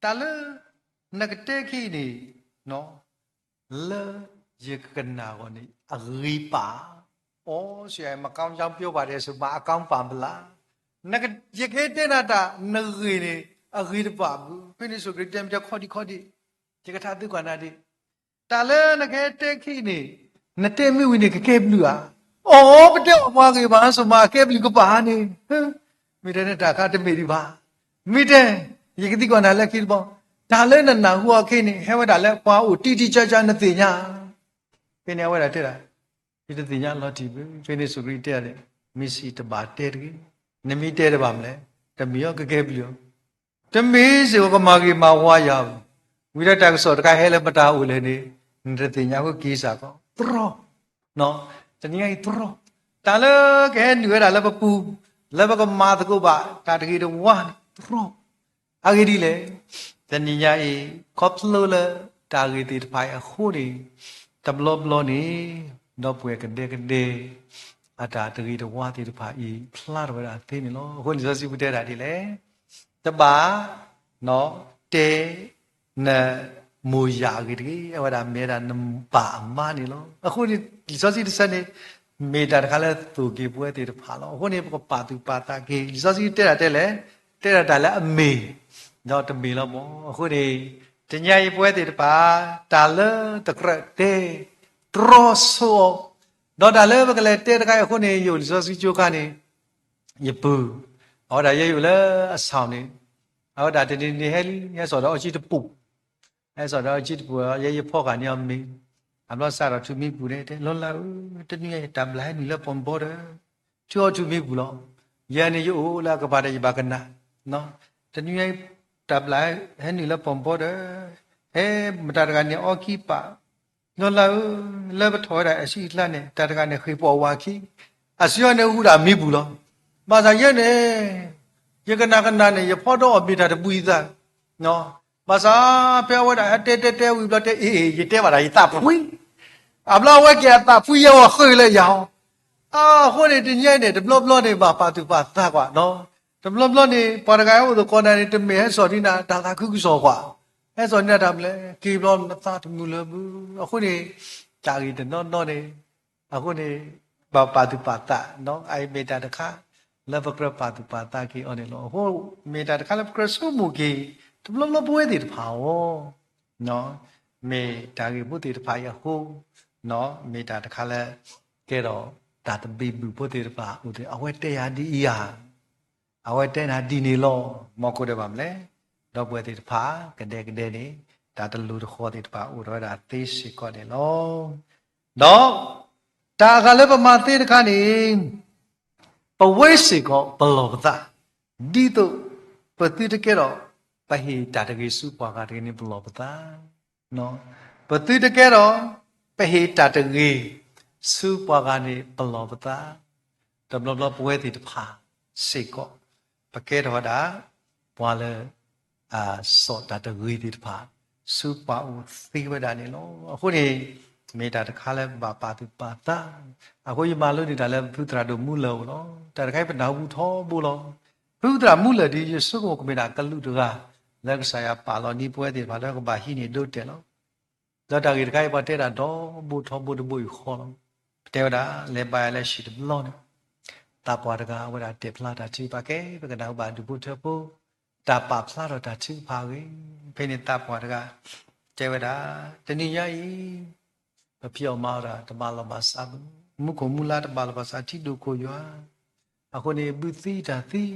တၢ်လၢနကတဲခဲအံၤန့ၣ် လၢယကကနၣ်အဂီၢ်န့ၣ် အဂ့ၤပၢ်, အိ ဆရာ, မကောင်းကြောင်းပြောပါတယ်ဆိုမှ အကောင်းပာ်မလား, ယကဟဲတဲနၤတၢ် နဂ့ၢ်န့ၣ် အဂ့ၤတပာ်ဘၣ်. ဖဲန့ၣ် စီၤကရ့တံတဲ မ့ၢ်တဲခီဒံခီဒံ, ယကထါသံကွၢ်နၤဒံး တၢ်လၢနကဟဲတဲခဲအံၤန့ၣ် နတဲမ့ၢ်ဝံၤန့ၣ် ကကဲဘျုးဧါ. အိ ပတဲအီၤပှၤဂ့ၤဘၣ် စမၤအကဲဘျုးကပာ်န့ၣ်, မ့ၢ်တဲန့ၣ်တၢ်ခါတမ့ၢ်ဒံးဘၣ်. မ့ၢ်တဲ, ယကသံကွၢ်နၤလၢခံတဘျီ, တၢ်လၢနနၢ်ဟူအီၤခဲအံၤန့ၣ် ဟဲဝဲဒၣ်လၢပှၤအိၣ်တံတံကၢကၢနသ့ၣ်ညါ. ဖဲန့ၣ်အဝဲဒၣ်တဲဒၣ်, ယတသ့ၣ်ညါလီၤတံၢ်ဘၣ်. ဖဲန့ၣ် စီၤကရ့တံတဲဒၣ်, မ့ၢ်စံးတဘၣ်တဲတဂ့ၤ, နမ့ၢ်တဲတဘၣ်မနုၤလဲၣ်, တမ့ၢ်အီၤကကဲဘျုးအီၤ တမ့ၢ်စ့ၢ်ကီးကမၤဂ့ၤမၤဝါယၤဘၣ်. ဝံၤဒီးတၢ်ကစီၣ်တခါဟဲလၢမတၤအိၣ်လဲၣ်န့ၣ် နတသ့ၣ်ညါအဃိက့ၤစ့ၢ်ကီး တြီ, တနံၤညါအံၤတြီ, တၢ်လၢကဟဲနုာ်ဝဲဒၣ်လၢပပူၤ လၢပကမၤသကိးဘၣ် တၢ်တဂ့ၤတဝါန့ၣ် တြီ အဂ့ၢ်ဒ်လဲၣ်, တနံၤညါအံၤ ခီဖျိလၢတၢ်ဂ့ၢ်သ့ၣ်တဖၣ်အံၤအဃိန့ၣ် တဘျီဘျီန့ၣ် ဒီပုၢ်ဝဲၢ်ကဒဲကဒဲ အတၢ်တဂ့ၤတဝါသ့ၣ်တဖၣ်အံၤ ဖျါထီၣ်ဝဲဒၣ်သ့န့ၣ်လီၤ. အဃိန့ၣ် လံာ်စီဆှံပူၤတဲဒၣ်ဒ်လဲၣ်, တဘၣ် တဲ နမိၢ်ယၢ်အဂ့ၢ်တဂ့ၤ, အဝဲဒၣ်မ့ၢ်ဝဲဒၣ်နပၢ်အမါန့ၣ်လီၤ. အဃိန့ၣ် လံာ်စီဆှံတဆၢန့ၣ် မ့ၢ်တၢ်တခါလၢသိၣ်က့ၤပဝဲသ့ၣ်တဖၣ်လီၤ. အဃိန့ၣ် ပကပာ်သူၣ်ပာ်သးက့ၤ လံာ်စီဆှံတဲဒၣ်တဲလဲၣ်, တဲဒၣ်တၢ်လၢအမ့ၢ် ဒီးတမ့ၢ်လီၤမး. အဃိန့ၣ် တနံၤညါအံၤပဝဲသ့ၣ်တဖၣ် တၢ်လၢတကြၢးတဲ တြီဆိအီၤ, ဒီးတၢ်လၢပကလဲၤတဲတခါအံၤအဃိန့ၣ် ယအိၣ်လံာ်စီဆှံကၠိခါန့ၣ် ယပုၢ်, အဝဲဒၣ်ယဲယအိၣ်လၢအဆီၣ်န့ၣ်, အဝဲဒၣ်တနံၤနံၤဟဲလံ ဟဲစိာ်ဒီးအီကၠံတပူၤ, ဟဲစိာ်ဒီးအီကၠံတပူၤ ယဲယဖီၣ်ဃာ်န့ၢ်အီၤမ့ၤ, အဘျီစးထီၣ်ထူမံပူၤန့ၣ် တဲ လီၤလးဧၢ, တနံၤညါအံၤတၢ်ဘျၣ်ဟဲနုာ်လၢပီၣ်ဘီဒီး ထံအီထူမံပူၤလီၤ. ယဲန့ၣ်ယအိၣ်လၢအကပၤဒီး ယဘၣ်ကနၣ်, တနံၤညါအံၤ တၢ်ဘျၣ်ဟဲနုာ်လၢပီၣ်ဘီဒီး ဟဲမတၤတဂၤန့ၣ်အီကၠံပာ် လီၤလးဧၢ, လၢပထီၣ်ဝဲဒၣ်အဆံအကျါန့ၣ် တၢ်တဂၤန့ၣ်ဃ့ၢ်ပီၣ်ဝါခံ, အဆံအီၤန့ၣ်ဟူဒၣ်မံပူၤလီၤ. ဘၣ်ဆၣ်ယဲန့ၣ် ယကနၣ်ကနၣ်န့ၣ် ယဖီၣ်ဒီးအီၣ်မ့ၤတၢ်တဘှံးသး, ဘၣ်ဆၣ်ဖဲအဝဲဒၣ်ဟဲတဲတဲတဲဝံၤဘျီတဲအ့ၣ် ယတဲဘၣ်ဒၣ်ယသးဖှံ, အဘျီအဝဲက့ၤအသးဖှံယဲဝဲဃုာ်လၢယၤအီၤ, အဃိန့ၣ် တနံၤညါအံၤန့ၣ် တဘျီဘျီန့ၣ် ဘၣ်ပာ်သူၣ်ပာ်သးကွၢ်, တဘျီဘျီန့ၣ် ပှၤတဂၤဟဲအိၣ်သကိးနၤန့ၣ် တမ့ၢ်ဟဲစိာ်ဒ်နၤတၢ်သးခုကစီၣ်ကွၢ်, ဟဲစိာ်ဒ်နၤတၢ်မနုၤလဲၣ် က့ၤဘျီနသးတမုာ်လၢၤဘၣ်. အဃိန့ၣ် တၢ်ဂ့ၢ်တနီၤနီၤန့ၣ် အဃိန့ၣ် ဘၣ်ပာ်သူၣ်ပာ်သး, အအံၤမ့ၢ်တၢ်တခါ လၢပကြၢးပာ်သူၣ်ပာ်သးက့ၤအီၤန့ၣ်လီၤ. အဃိ မ့ၢ်တၢ်တခါလၢပကြၢးဆိကမိၣ်က့ၤ တဘျီဘျီပဝဲသ့ၣ်တဖၣ်အီၤ, မ့ၢ်တၢ်ဂ့ၢ်ဖိသ့ၣ်တဖၣ်အံၤအဃိ, မ့ၢ်တၢ်တခါလၢ ကဲထီၣ်တၢ်သဘံၣ်ဘုၣ်ဖိသ့ၣ်တဖၣ်အိၣ်ဒီး အဝဲတဲယၤဒ်အံၤဧါ, အဝဲတဲနၤဒ်န့ၣ်လီၤ. မ်ကီးဒဲးဘၣ်မနုၤလဲၣ်, ဒီပုၢ်ဝဲၢ်သ့ၣ်တဖၣ် ကဒဲကဒဲန့ၣ် တၢ်တလိၤတဃီၤသ့ၣ်တဖၣ်အိၣ်ထီၣ်ဝဲဒၣ်သ့စ့ၢ်ကီးန့ၣ်လီၤ. ဒီး တၢ်အဂၤလၢပမၤသ့တခါန့ၣ် ပဝဲစ့ၢ်ကီးပလီၢ်ပသး, ဒ်သိးပသုတကဲထီၣ် ပဟ့ၣ်တၢ်တဂ့ၤဆူပှၤဂၤတဂ့ၤန့ၣ် ပလီၢ်ပသး, ပသုတကဲထီၣ် ပဟ့ၣ်တၢ်တဂ့ၤ ဆူပှၤဂၤန့ၣ် ပလီၢ်ပသး, တဘျီဘျီပဝဲသ့ၣ်တဖၣ်စ့ၢ်ကီး ပကဲထီၣ်ဝဲဒၣ် ပှၤလၢ အစိာ်တၢ်တဂ့ၤသ့ၣ်တဖၣ် ဆူပှၤအိၣ်သ့ဝဲဒၣ်န့ၣ်လီၤ. အဃိန့ၣ် မ့ၢ်တၢ်တခါလၢပဘၣ်ပာ်သူၣ်ပာ်သး, အဃိယမၤလိန့ၢ်တၢ်လၢဖုသရၣ်ဒိၣ်မူလၢၢ်အအိၣ်လီၤ. တၢ်တခါအံၤပနၢ်ဟူထီဘိလီၤ. ဖုသရၣ်မူလၢၢ်ဒ်ယဆိကမိၣ်ကမ့ၢ်ဒၣ်ကလူးတဂၤ လၢကစၢ်ယွၤပာ်လီၤဒ်ပဝဲသ့ၣ်တဖၣ်လၢကဘၣ်ဟံးန့ၢ်ဒိတဲာ်လီၤ. ဒီးတၢ်ဂ့ၢ်တခါအံၤပှၤတဲဒၣ်ဒီဘိထီဘိတဘိအံၤဃီလီၤ. ပတဲဝဲဒၣ် လဲၤဘါယွၤလၢဟံၣ်တဘျီန့ၣ် သးပှၢ်တဂၤ အဝဲဒၣ်တဲာ်ဖျါတၢ်ထုကဖၣ်ကဲ ပကနၣ်ဟူဘၣ်ဒူၣ်ဖိထၢဖိ တၢ်ပာ်ဖျါထီၣ်တၢ်ထုကဖၣ်အဂ့ၢ်, ဖဲန့ၣ်သးပှၢ်တဂၤ တဲဝဲဒၣ် တနံၤညါအံၤ ပဖံးအီၣ်မၤအီၣ်တၢ် တမၤလီၤမၤစးဘၣ်. မူခိၣ်မူလါတဘၣ်လီၤဘၣ်ဆၣ် ထံဒိၣ်ခိၣ်ယွၤ, အဃိန့ၣ် ဘုသံတၢ်သံ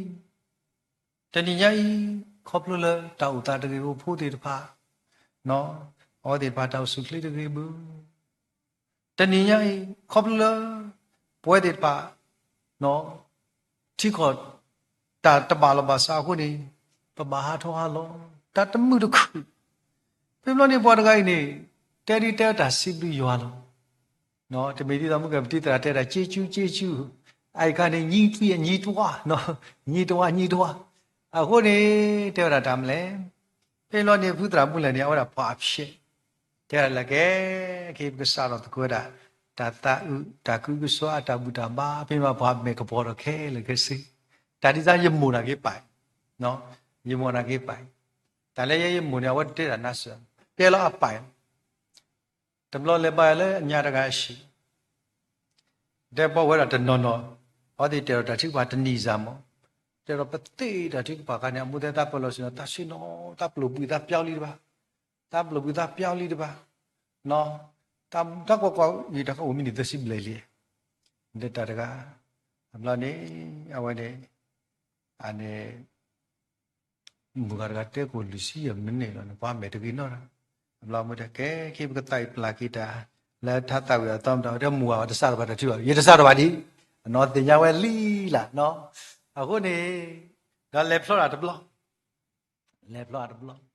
တနံၤညါအံၤ ခီဖျိလၢတၢ်အိၣ်သးတဂ့ၤ အိၣ်ဖိသ့ၣ်တဖၣ်, အဝဲသ့ၣ်တဖၣ်တၢ်အိၣ်ဆူၣ်ချ့တဂ့ၤဘၣ်. တနံၤညါအံၤ ခီဖျိလၢ ပဝဲသ့ၣ်တဖၣ် ထံကီၢ် တၢ်တဘၣ်လီၤဘၣ်ဆၣ်အဃိန့ၣ် ပဘၣ်ဟးထီၣ်ဟးလီၤ တၢ်တမုာ်တခုၣ်. ဖဲဘျီန့ၣ်ပှၤတဂၤအံၤန့ၣ် တဲဒ်တဲတၢ်စံးဘျုးယွၤလီၤ. တမ့ၢ်ဒ်သိးမုၢ်ကပတံသရၣ်တဲဒၣ် ကျေးဇူး ကျေးဇူး, အအံၤခါန့ၣ် ညီသွံညီတွၤ, ညီတွၤ ညီတွၤ. အဃိန့ၣ် တဲဝဲဒၣ်တၢ်မနုၤလဲၣ်. ဖဲဘျီန့ၣ် ဖုသရၣ်မုၢ်လၢ်န့ၣ် အဝဲဒၣ်ဖးအဖျဲး တဲဝဲဒၣ်လၢကဲ ခဲအံၤပကစးထီၣ်သကိးဝဲဒၣ် တၢ်သးအုး တၢ်ကဟုကစွါ တၢ်ဘူၣ်တၢ်ဘါ ဖဲန့ၣ်ပှၤမဲာ်ကပီၤဒီးခဲလၢာ်ခဲဆ့, တၢ်ဒ်သိးယမိၢ်နၤက့ပာ်, ယမိၢ်နၤက့ပာ်, တၢ်လၢယဲယမိၢ်န့ၣ် အဝဲတတဲတၢ်နါစၢၤ, တဲလီၤအပာ် တဘျီလဲၤဘါယွၤလၢအညါတဂၤအဟံၣ်, တဲဘၣ်ဝဲဒၣ်တနီၤနီၤ, အဝဲသ့ၣ်တဲဒီးတၢ်ထုကဖၣ်တနံၤစၢ်မး, တဲဒီးပသ့ၣ်တၢ်ထုကဖၣ်အခါန့ၣ် အမိၢ်တဲသးပၢၢ်လီၤဆ့ၣ်နီၤ သးဆ့ၣ်နီၤ သးပျိာ်ဘှံးသးပျီလံတဘၣ်, သးပျိာ်ဘှံးသးပျီလံတဘၣ်, တၢ်ကွၢ်ကွၢ်အံၤတၢ်ကအိၣ်မံန့ၣ်သၢဆံဘျဲၣ်လံ, ဒီးတၢ်တဂၤ, အဘျီန့ၣ် အဝဲန့ၣ် အန့ၣ် မုၢ်ဂၤတဂၤတဲကိၣ်လွံၢ်ဆံယဲၢ်မံးနံးလီၤန့ၣ် ပှၤမဲာ်တဂ့ၤနီတဂၤ, အဘျီမ့ၢ်တဲ ကဲ ခဲအံၤပကသးအံၤပျၢ်က့ၤတၢ် လၢထါသးဝံၣ်အသီမတၤ တဲမုၢ်ဂၤတစးထီၣ်ဘၣ်တၢ်ထုဘၣ် ယတစးထီၣ်ဘၣ်ဒံး, အနီၢ်သ့ၣ်ညါဝဲလံလၢ်နီၤ, အဃိန့ၣ် ဒီးလဲၤဖျီတၢ်တဘျီ, လဲၤဖျီတၢ်တဘျီ,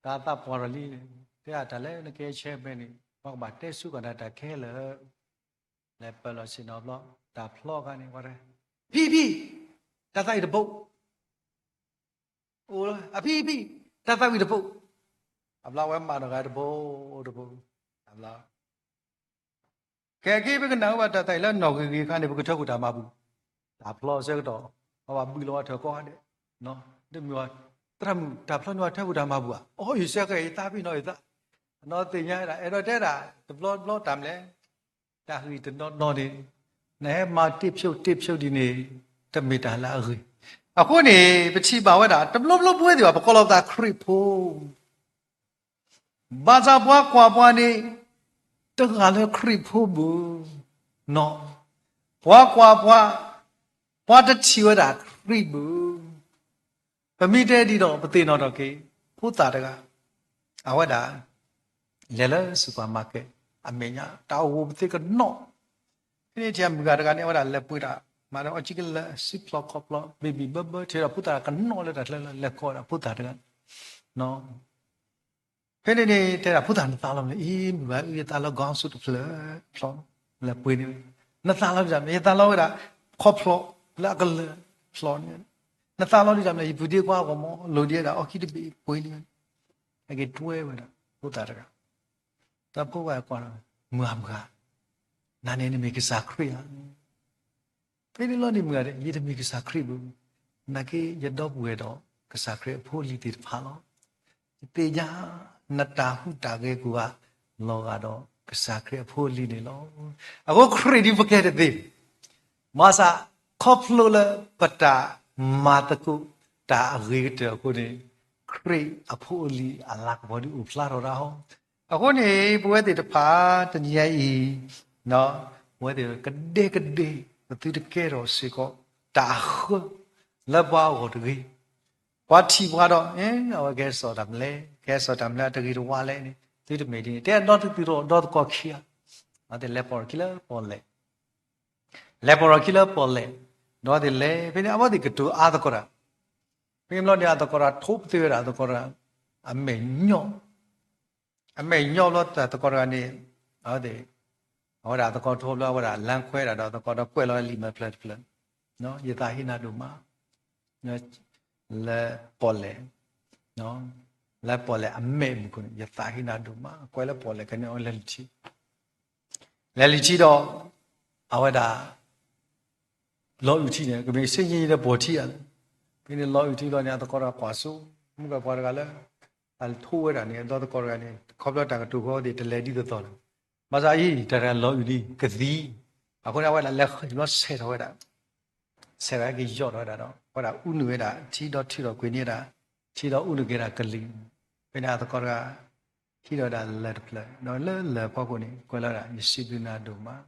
တၢ်သးပှၢ်ထီၣ်လံ, တဲဒၣ်တၢ်လၢနကဲဆဲးမဲာ်န့ၣ် ပှၤကဘၣ်တဲဆူကီၢ်နၤတၢ်ခဲလၢာ် လဲၤပၢၢ်လီၤဆ့ၣ်နီၤဘျီ, တၢ်ဖျီအခါန့ၣ် ပှၤတဲ ဖံဖံ, တၢ်သးဝံၣ်တဘိ, အိၣ်လၢ အဖံဖံ, တၢ်သးဝံၣ်တဘိ, အဘျီဝဲမၤဒီးဂၤတဘိ, တဘိ, အဘျီ ကဲက့ၤပကနၢ်ဟူဘၣ်တၢ်သးဝံၣ်လၢနီၣ်ဂံၢ်ဂ့ၤအခါန့ၣ် ပကထၢခိၣ်တၢ်မၤပူၤ, တၢ်ဖျီဆၢကတီၢ်, အဝဲဘၣ်ဘုးလီၤဝဲထၢၣ်ကိးဂၤဒဲး, ဒ်မ့ၢ်ဝဲ သရၣ်မုၣ် တၢ်ဖျီန့ၢ်ဝဲထၢခိၣ်တၢ်မၤပူၤဧါ, အိ ယစဲးကဲအံၤသးဖံနီၤအံၤသး, အနီၢ်သ့ၣ်ညါဝဲဒၣ် အဲၣ်ဒိးတဲဒၣ် တဘျီတဘျီတၢ်မနုၤလဲၣ်, တၢ်ဂ့ၢ်တနီၤနီၤန့ၣ် နဟဲမၤတ့ၢ်ဖျိတ့ၢ်ဖျိဒ်န့ၣ် တမ့ၢ်တၢ်လၢအဂ့ၤ, အဃိန့ၣ် ပထံၣ်ဘၣ်ဝဲဒၣ် တဘျီဘျီပဝဲသ့ၣ်ဘၣ် ပကိးလီၤပသးခရံာ်ဖိ ဘၣ်ဆၣ်ပှၤကွၢ်ပှၤန့ၣ် တဂၤလၢခရံာ်ဖိဘၣ်, နီၤ, ပှၤကွၢ်ပှၤ, ပှၤတထံၣ်ဝဲဒၣ်ခရံာ်ဘၣ်, ပမ့ၢ်တဲဒ်ဒီး ပသ့ၣ်နီၣ်ထီၣ်က့ၤ ဖိသၣ်တဂၤ, အဝဲဒၣ် လဲၤလၢ supermarket အမဲာ်ညါ တၢ်အိၣ်ဝဲပသ့ၣ်ကနီၣ်, ဖဲန့ၣ်ထံၣ်မုၣ်ဂၤတဂၤန့ၣ် အဝဲဒၣ်လဲၤပှ့ၤတၢ် မၤဒီးအီကံကလၢာ် စုဖျိခီၣ်ဖျိ ဘ့ၣ်ဘံၣ်ဘၢဘၢ ထံၣ်ဒီးဖိသၣ်ကနီၣ်လၢတၢ်ချၢလၢလဲၤကိးဒၣ်ဖိသၣ်တဂၤ, ဖဲန့ၣ်န့ၣ် တဲဒၣ်ဖိသၣ်နသးလီမနုၤလဲၣ်, အံၤ မုၢ်ဂၤအံၤ ယသးလီ gown စုတဖျၢၣ်ဖျိ လဲၤပှ့ၤန့ၣ်, နသးလီဒ်တၢ်မနုၤလဲၣ်, ယသးလီဝဲဒၣ် ခီၣ်ဖျိလၢအကလၢာ်ဖျိန့ၣ်, နသးလီဒ်တၢ်မနုၤလဲၣ်, ယပုၢ်ဒ့ခွါအဂီၢ်မး လိၣ်ဒံးဝဲဒၣ်အီကံတဘ့ၣ်ပှ့ၤန့ၣ်, အက့ၤတွဲဝဲဒၣ် ဖိသၣ်တဂၤ, ဒီးဖိဝဲကွၢ်ဒီး မုၢ်ဂၤမုၢ်ဂၤ, နၤန့ၣ်နမ့ၢ်ကစၢ်ခရံာ်ဧါ ဖဲန့ၣ်လီၤန့ၣ်မုၢ်ဂၤဒဲး ယတမ့ၢ်ကစၢ်ခရံာ်ဘၣ်, နာ်က့ယဒီပုၢ်ဝဲၢ်ဒီး ကစၢ်ခရံာ်အဖိအလံၤသ့ၣ်တဖၣ်လီၤ. ယသ့ၣ်ညါ နတၢ်ဟူးတၢ်ဂဲၤကိးဂၤ လီၤဂာ်ဒီးကစၢ်ခရံာ်အဖိအလံၤန့ၣ်လီၤ. အဃိခရံာ်ဒ်ပကဲတသ့ ဘၣ်ဆၣ် ခီဖျိလၢပတၢ်မၤသကိးတၢ်အဂ့ၤကတၢၢ်အဃိန့ၣ် ခရံာ်အဖိအလံၤအလၤကပီၤဒုးအိၣ်ဖျါထီၣ်ဒၣ်ဟီ. အဃိန့ၣ် ပဝဲသ့ၣ်တဖၣ်တနံၤညါအံၤ ပဝဲသ့ၣ်ကဒဲကဒဲ ပသုတကဲထီၣ်စ့ၢ်ကီး တၢ်အဃၢ လၢပှၤအဂီၢ်တဂ့ၤ. ပှၤထံၣ်ပှၤဒီး အဝဲကဲစိာ်တၢ်မနုၤလဲၣ်, ကဲစိာ်တၢ်မနုၤလဲၣ် တဂ့ၤတဝါလဲၣ်န့ၣ် သုတမ့ၢ်ဒ်န့ၣ် တဲဒီသုသ့ၣ်ဒီး ဒီသကိးခံဂၤ အဝဲသ့ၣ်လဲၤပိာ်ထီၣ်ခံလၢပီၣ်လဲၣ်, လဲၤပိာ်ထီၣ်ခံလၢပီၣ်လဲၣ်, ဒီးသ့ၣ်လဲၤ ဖဲန့ၣ် အဝဲသ့ၣ်ကတိၤအါသကိးတၢ်, ဖဲန့ၣ်ဘျီန့ၣ် အသကိးတၢ်ထိပသ့ဝဲဒၣ် အသကိးတၢ် အမဲာ်ညီၣ် အမဲာ်ညီၣ်ဘျီ သကိးတဂၤန့ၣ် အဝဲဒၣ် အဝဲဒၣ်အသကိးထိဘျီ အဝဲဒၣ်လၢခွဲးဒၣ်ဒီး အသကိးဒီးကွဲးလီၤလံာ်မဲာ်ဖျၢၣ်တဖျၢၣ်, ယသးဟ့နၤဒိၣ်မး, လၢပီၣ်လဲၣ်, လၢပီၣ်လဲၣ်အမဲာ်မုၢ်ခိၣ်န့ၣ် ယသးဟ့နၤဒိၣ်မး, ကွဲးလၢပီၣ်လဲၣ်ကန့ၣ် အဝဲလဲၤလံထံ လဲၤလံထံဒီး အဝဲဒၣ် လီၤအုၣ်ထံန့ၣ် ကမ့ၢ်စ့ယ့ၣ်ယ့ၣ်ဒီးပိာ်ထံဧါ, ဖဲန့ၣ်လီၤအုၣ်ထံလီၤန့ၣ် အသကိးတဂၤကွၢ်စိ မုၢ်ကပှၤတဂၤလၢ အထိဝဲဒၣ်န့ၣ် အဒီသကိးတဂၤန့ၣ် ခီဖျိတၢ်ကတိၤဃီသ့ၣ် တလဲၤဒ်သိးသိးလၢၤ, ဘၣ်ဆၣ်အံၤ တၢ်တဂၤလီၤအုၣ်ဒ်ကသံ, အဃိန့ၣ် အဝဲဒၣ်လဲၤဃ့ၢ်ဘျီဆဲးထီၣ်ဝဲဒၣ်, ဆဲးထီၣ်က့ၤယီၢ်ထီၣ်ဝဲဒၣ်ဒီး အဝဲဒၣ်အူနုာ်ဝဲဒၣ် ထံဒီးထုးထီၣ်ကွံာ်န့ၢ်ဝဲဒၣ် ထံဒီးအူနုာ်က့ၤဒၣ်ကလံၤ, ဖဲန့ၣ်အသကိးတဂၤ ဟံးထီၣ်ဝဲဒၣ်လၢၢ်တဖျၢၣ် ဒီးလၢလၢၢ်ဖီခိၣ်န့ၣ် ကွဲးလီၤဝဲဒၣ် ယစံးဘျုးနၤဒိၣ်မး,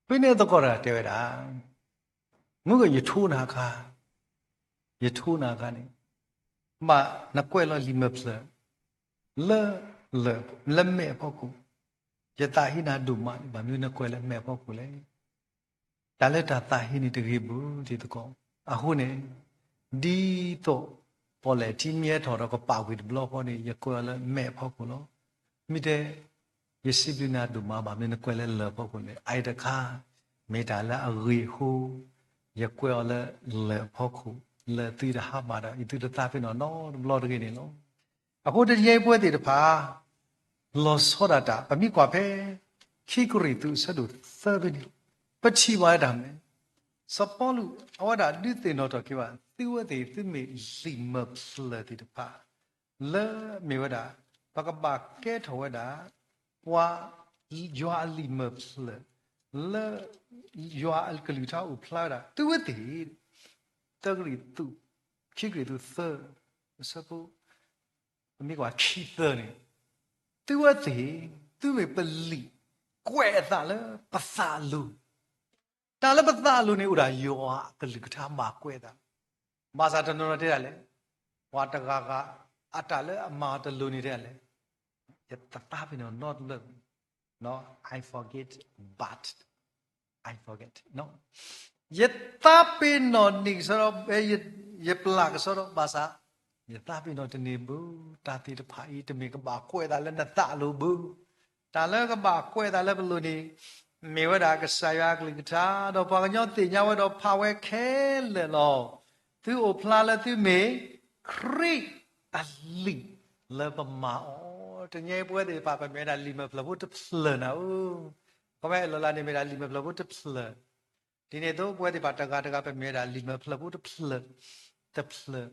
ဖဲန့ၣ်သကိးတဂၤတဲဝဲဒၣ်, မုၢ်ကယထိနၤအခါ, ယထိနၤအခါန့ၣ်, ဘၣ်နကွဲးလီၤလံာ်မဲာ်ဖျၢၣ် လၢ, လၢမဲာ်အဖီခိၣ်, ယသးဟ့နၤဒိၣ်မးန့ၣ် ဘၣ်မနုၤနကွဲးလၢမဲာ်အဖီခိၣ်လဲၣ်. တၢ်လၢတၢ်သးဟ့န့ၣ်တဂ့ၤဘၣ်တံၤသကိး. အဃိန့ၣ်, ဒ်သိးပီၣ်လဲၣ်ထံမ့ၢ်ဟဲထီၣ်ဒီးကပာ်ကွံာ်တဘျီဃီန့ၣ် ယကွဲးအီၤလၢမဲာ်အဖီခိၣ်လီၤ. မ့ၢ်တဲ, ယစံးဘျုးနၤဒိၣ်မး ဘၣ်မနုၤနကွဲးလၢလၢၢ်အဖီခိၣ်လဲၣ်. အအံၤတခါ, မ့ၢ်တၢ်လၢအဂ့ၤအဃိ, ယကွဲးအီၤလၢလၢၢ်အဖီခိၣ်, လၢသုတဟးဘၣ်ဒီး ယသုတသးပ့ၤနီၣ်နီတဘျီတဂ့ၤန့ၣ်လီၤ. အဃိတနံၤအံၤပဝဲသ့ၣ်တဖၣ် လီၤဆီဒၣ်တၢ် ပမ့ၢ်ကွၢ်ဖဲ ခံကရံၣ်သူး အဆၢဒိၣ်သၢဖဲန့ၣ်, ပထံၣ်ဘၣ်ဝဲဒၣ်မ့ၢ် စီၤပီလူး အဝဲဒၣ်ဒုးသ့ၣ်နီၣ်ထီၣ်က့ၤဘၣ် သုဝဲသ့ၣ်သုမ့ၢ်လံာ်မဲာ်ဖျၢၣ်သ့ၣ်တဖၣ် လၢမ့ၢ်ဝဲဒၣ် ပကဘၣ်ကဲထီၣ်ဝဲဒၣ် ပှၤ ယွၤအလံာ်မဲာ်ဖျၢၣ် လၢ ယွၤအကလုၢ်ကထါအိၣ်ဖျါဝဲဒၣ် သုဝဲသ့ၣ် သၢကရံၣ်သူး, ခံကရံၣ်သူးသၢ အဆၢဖိ ပမ့ၢ်ကွၢ်ခံသၢန့ၣ်, သုဝဲသ့ၣ် သုမ့ၢ်ပလံာ်ကွဲးအသးလၢပသးအလိၤ, တၢ်လၢပသးအလိၤန့ၣ် အိၣ်ဒၣ်ယွၤအကလုၢ်ကထါဘၣ်ကွဲးအသး, ဘၣ်ဆၣ်တနီၤနီၤတဲဒၣ်လဲၣ်, ပှၤတဂၤဂၤ အတၢ်လၢအမၤအီၤတလိၤန့ၣ်တဲဒၣ်လဲၣ်, ယတသးပ့ၤနီၣ်နီတဘျီ I forget, but I forget, ယသးပ့ၤနီၣ်န့ၢ်ကစီဒီ, ယပျၢ်ကစီဒီ ဘၣ်ဆၣ် ယသးပ့ၤနီၣ်တန့ၢ်ဘၣ်, တၢ်သ့ၣ်တဖၣ်အံၤ တမ့ၢ်ကဘၣ်ကွဲးအသးလၢနသးအလိၤဘၣ်. တၢ်လၢကဘၣ်ကွဲးအသးလၢပလိၤန့ၣ် မ့ၢ်ဝဲဒၣ်ကစၢ်ယွၤအကလုၢ်ကထါ, ဒီးပှၤကညီသ့ၣ်ညါဝဲဒီးဖးဝဲခဲလၢာ်လီၤ. သုအိၣ်ဖျါလၢသုမ့ၢ်ခရံာ်အလံာ်လၢပမၤအီၤ, တနံၤအံၤပဝဲသ့ၣ်တဖၣ် ပမ့ၢ်ဝဲဒၣ်လံာ်မဲာ်ဖျၢၣ်ဖိတဖျၢၣ်နၤဧၢ, ခီဖျိလီၤလးန့ၣ် မ့ၢ်ဒၣ်လံာ်မဲာ်ဖျၢၣ်ဖိတဖျၢၣ်, ဒ်န့ၣ်အသိး ပဝဲသ့ၣ်တဖၣ်တဂၤတဂၤ ပမ့ၢ်ဝဲဒၣ်လံာ်မဲာ်ဖျၢၣ်ဖိတဖျၢၣ်, တဖျၢၣ်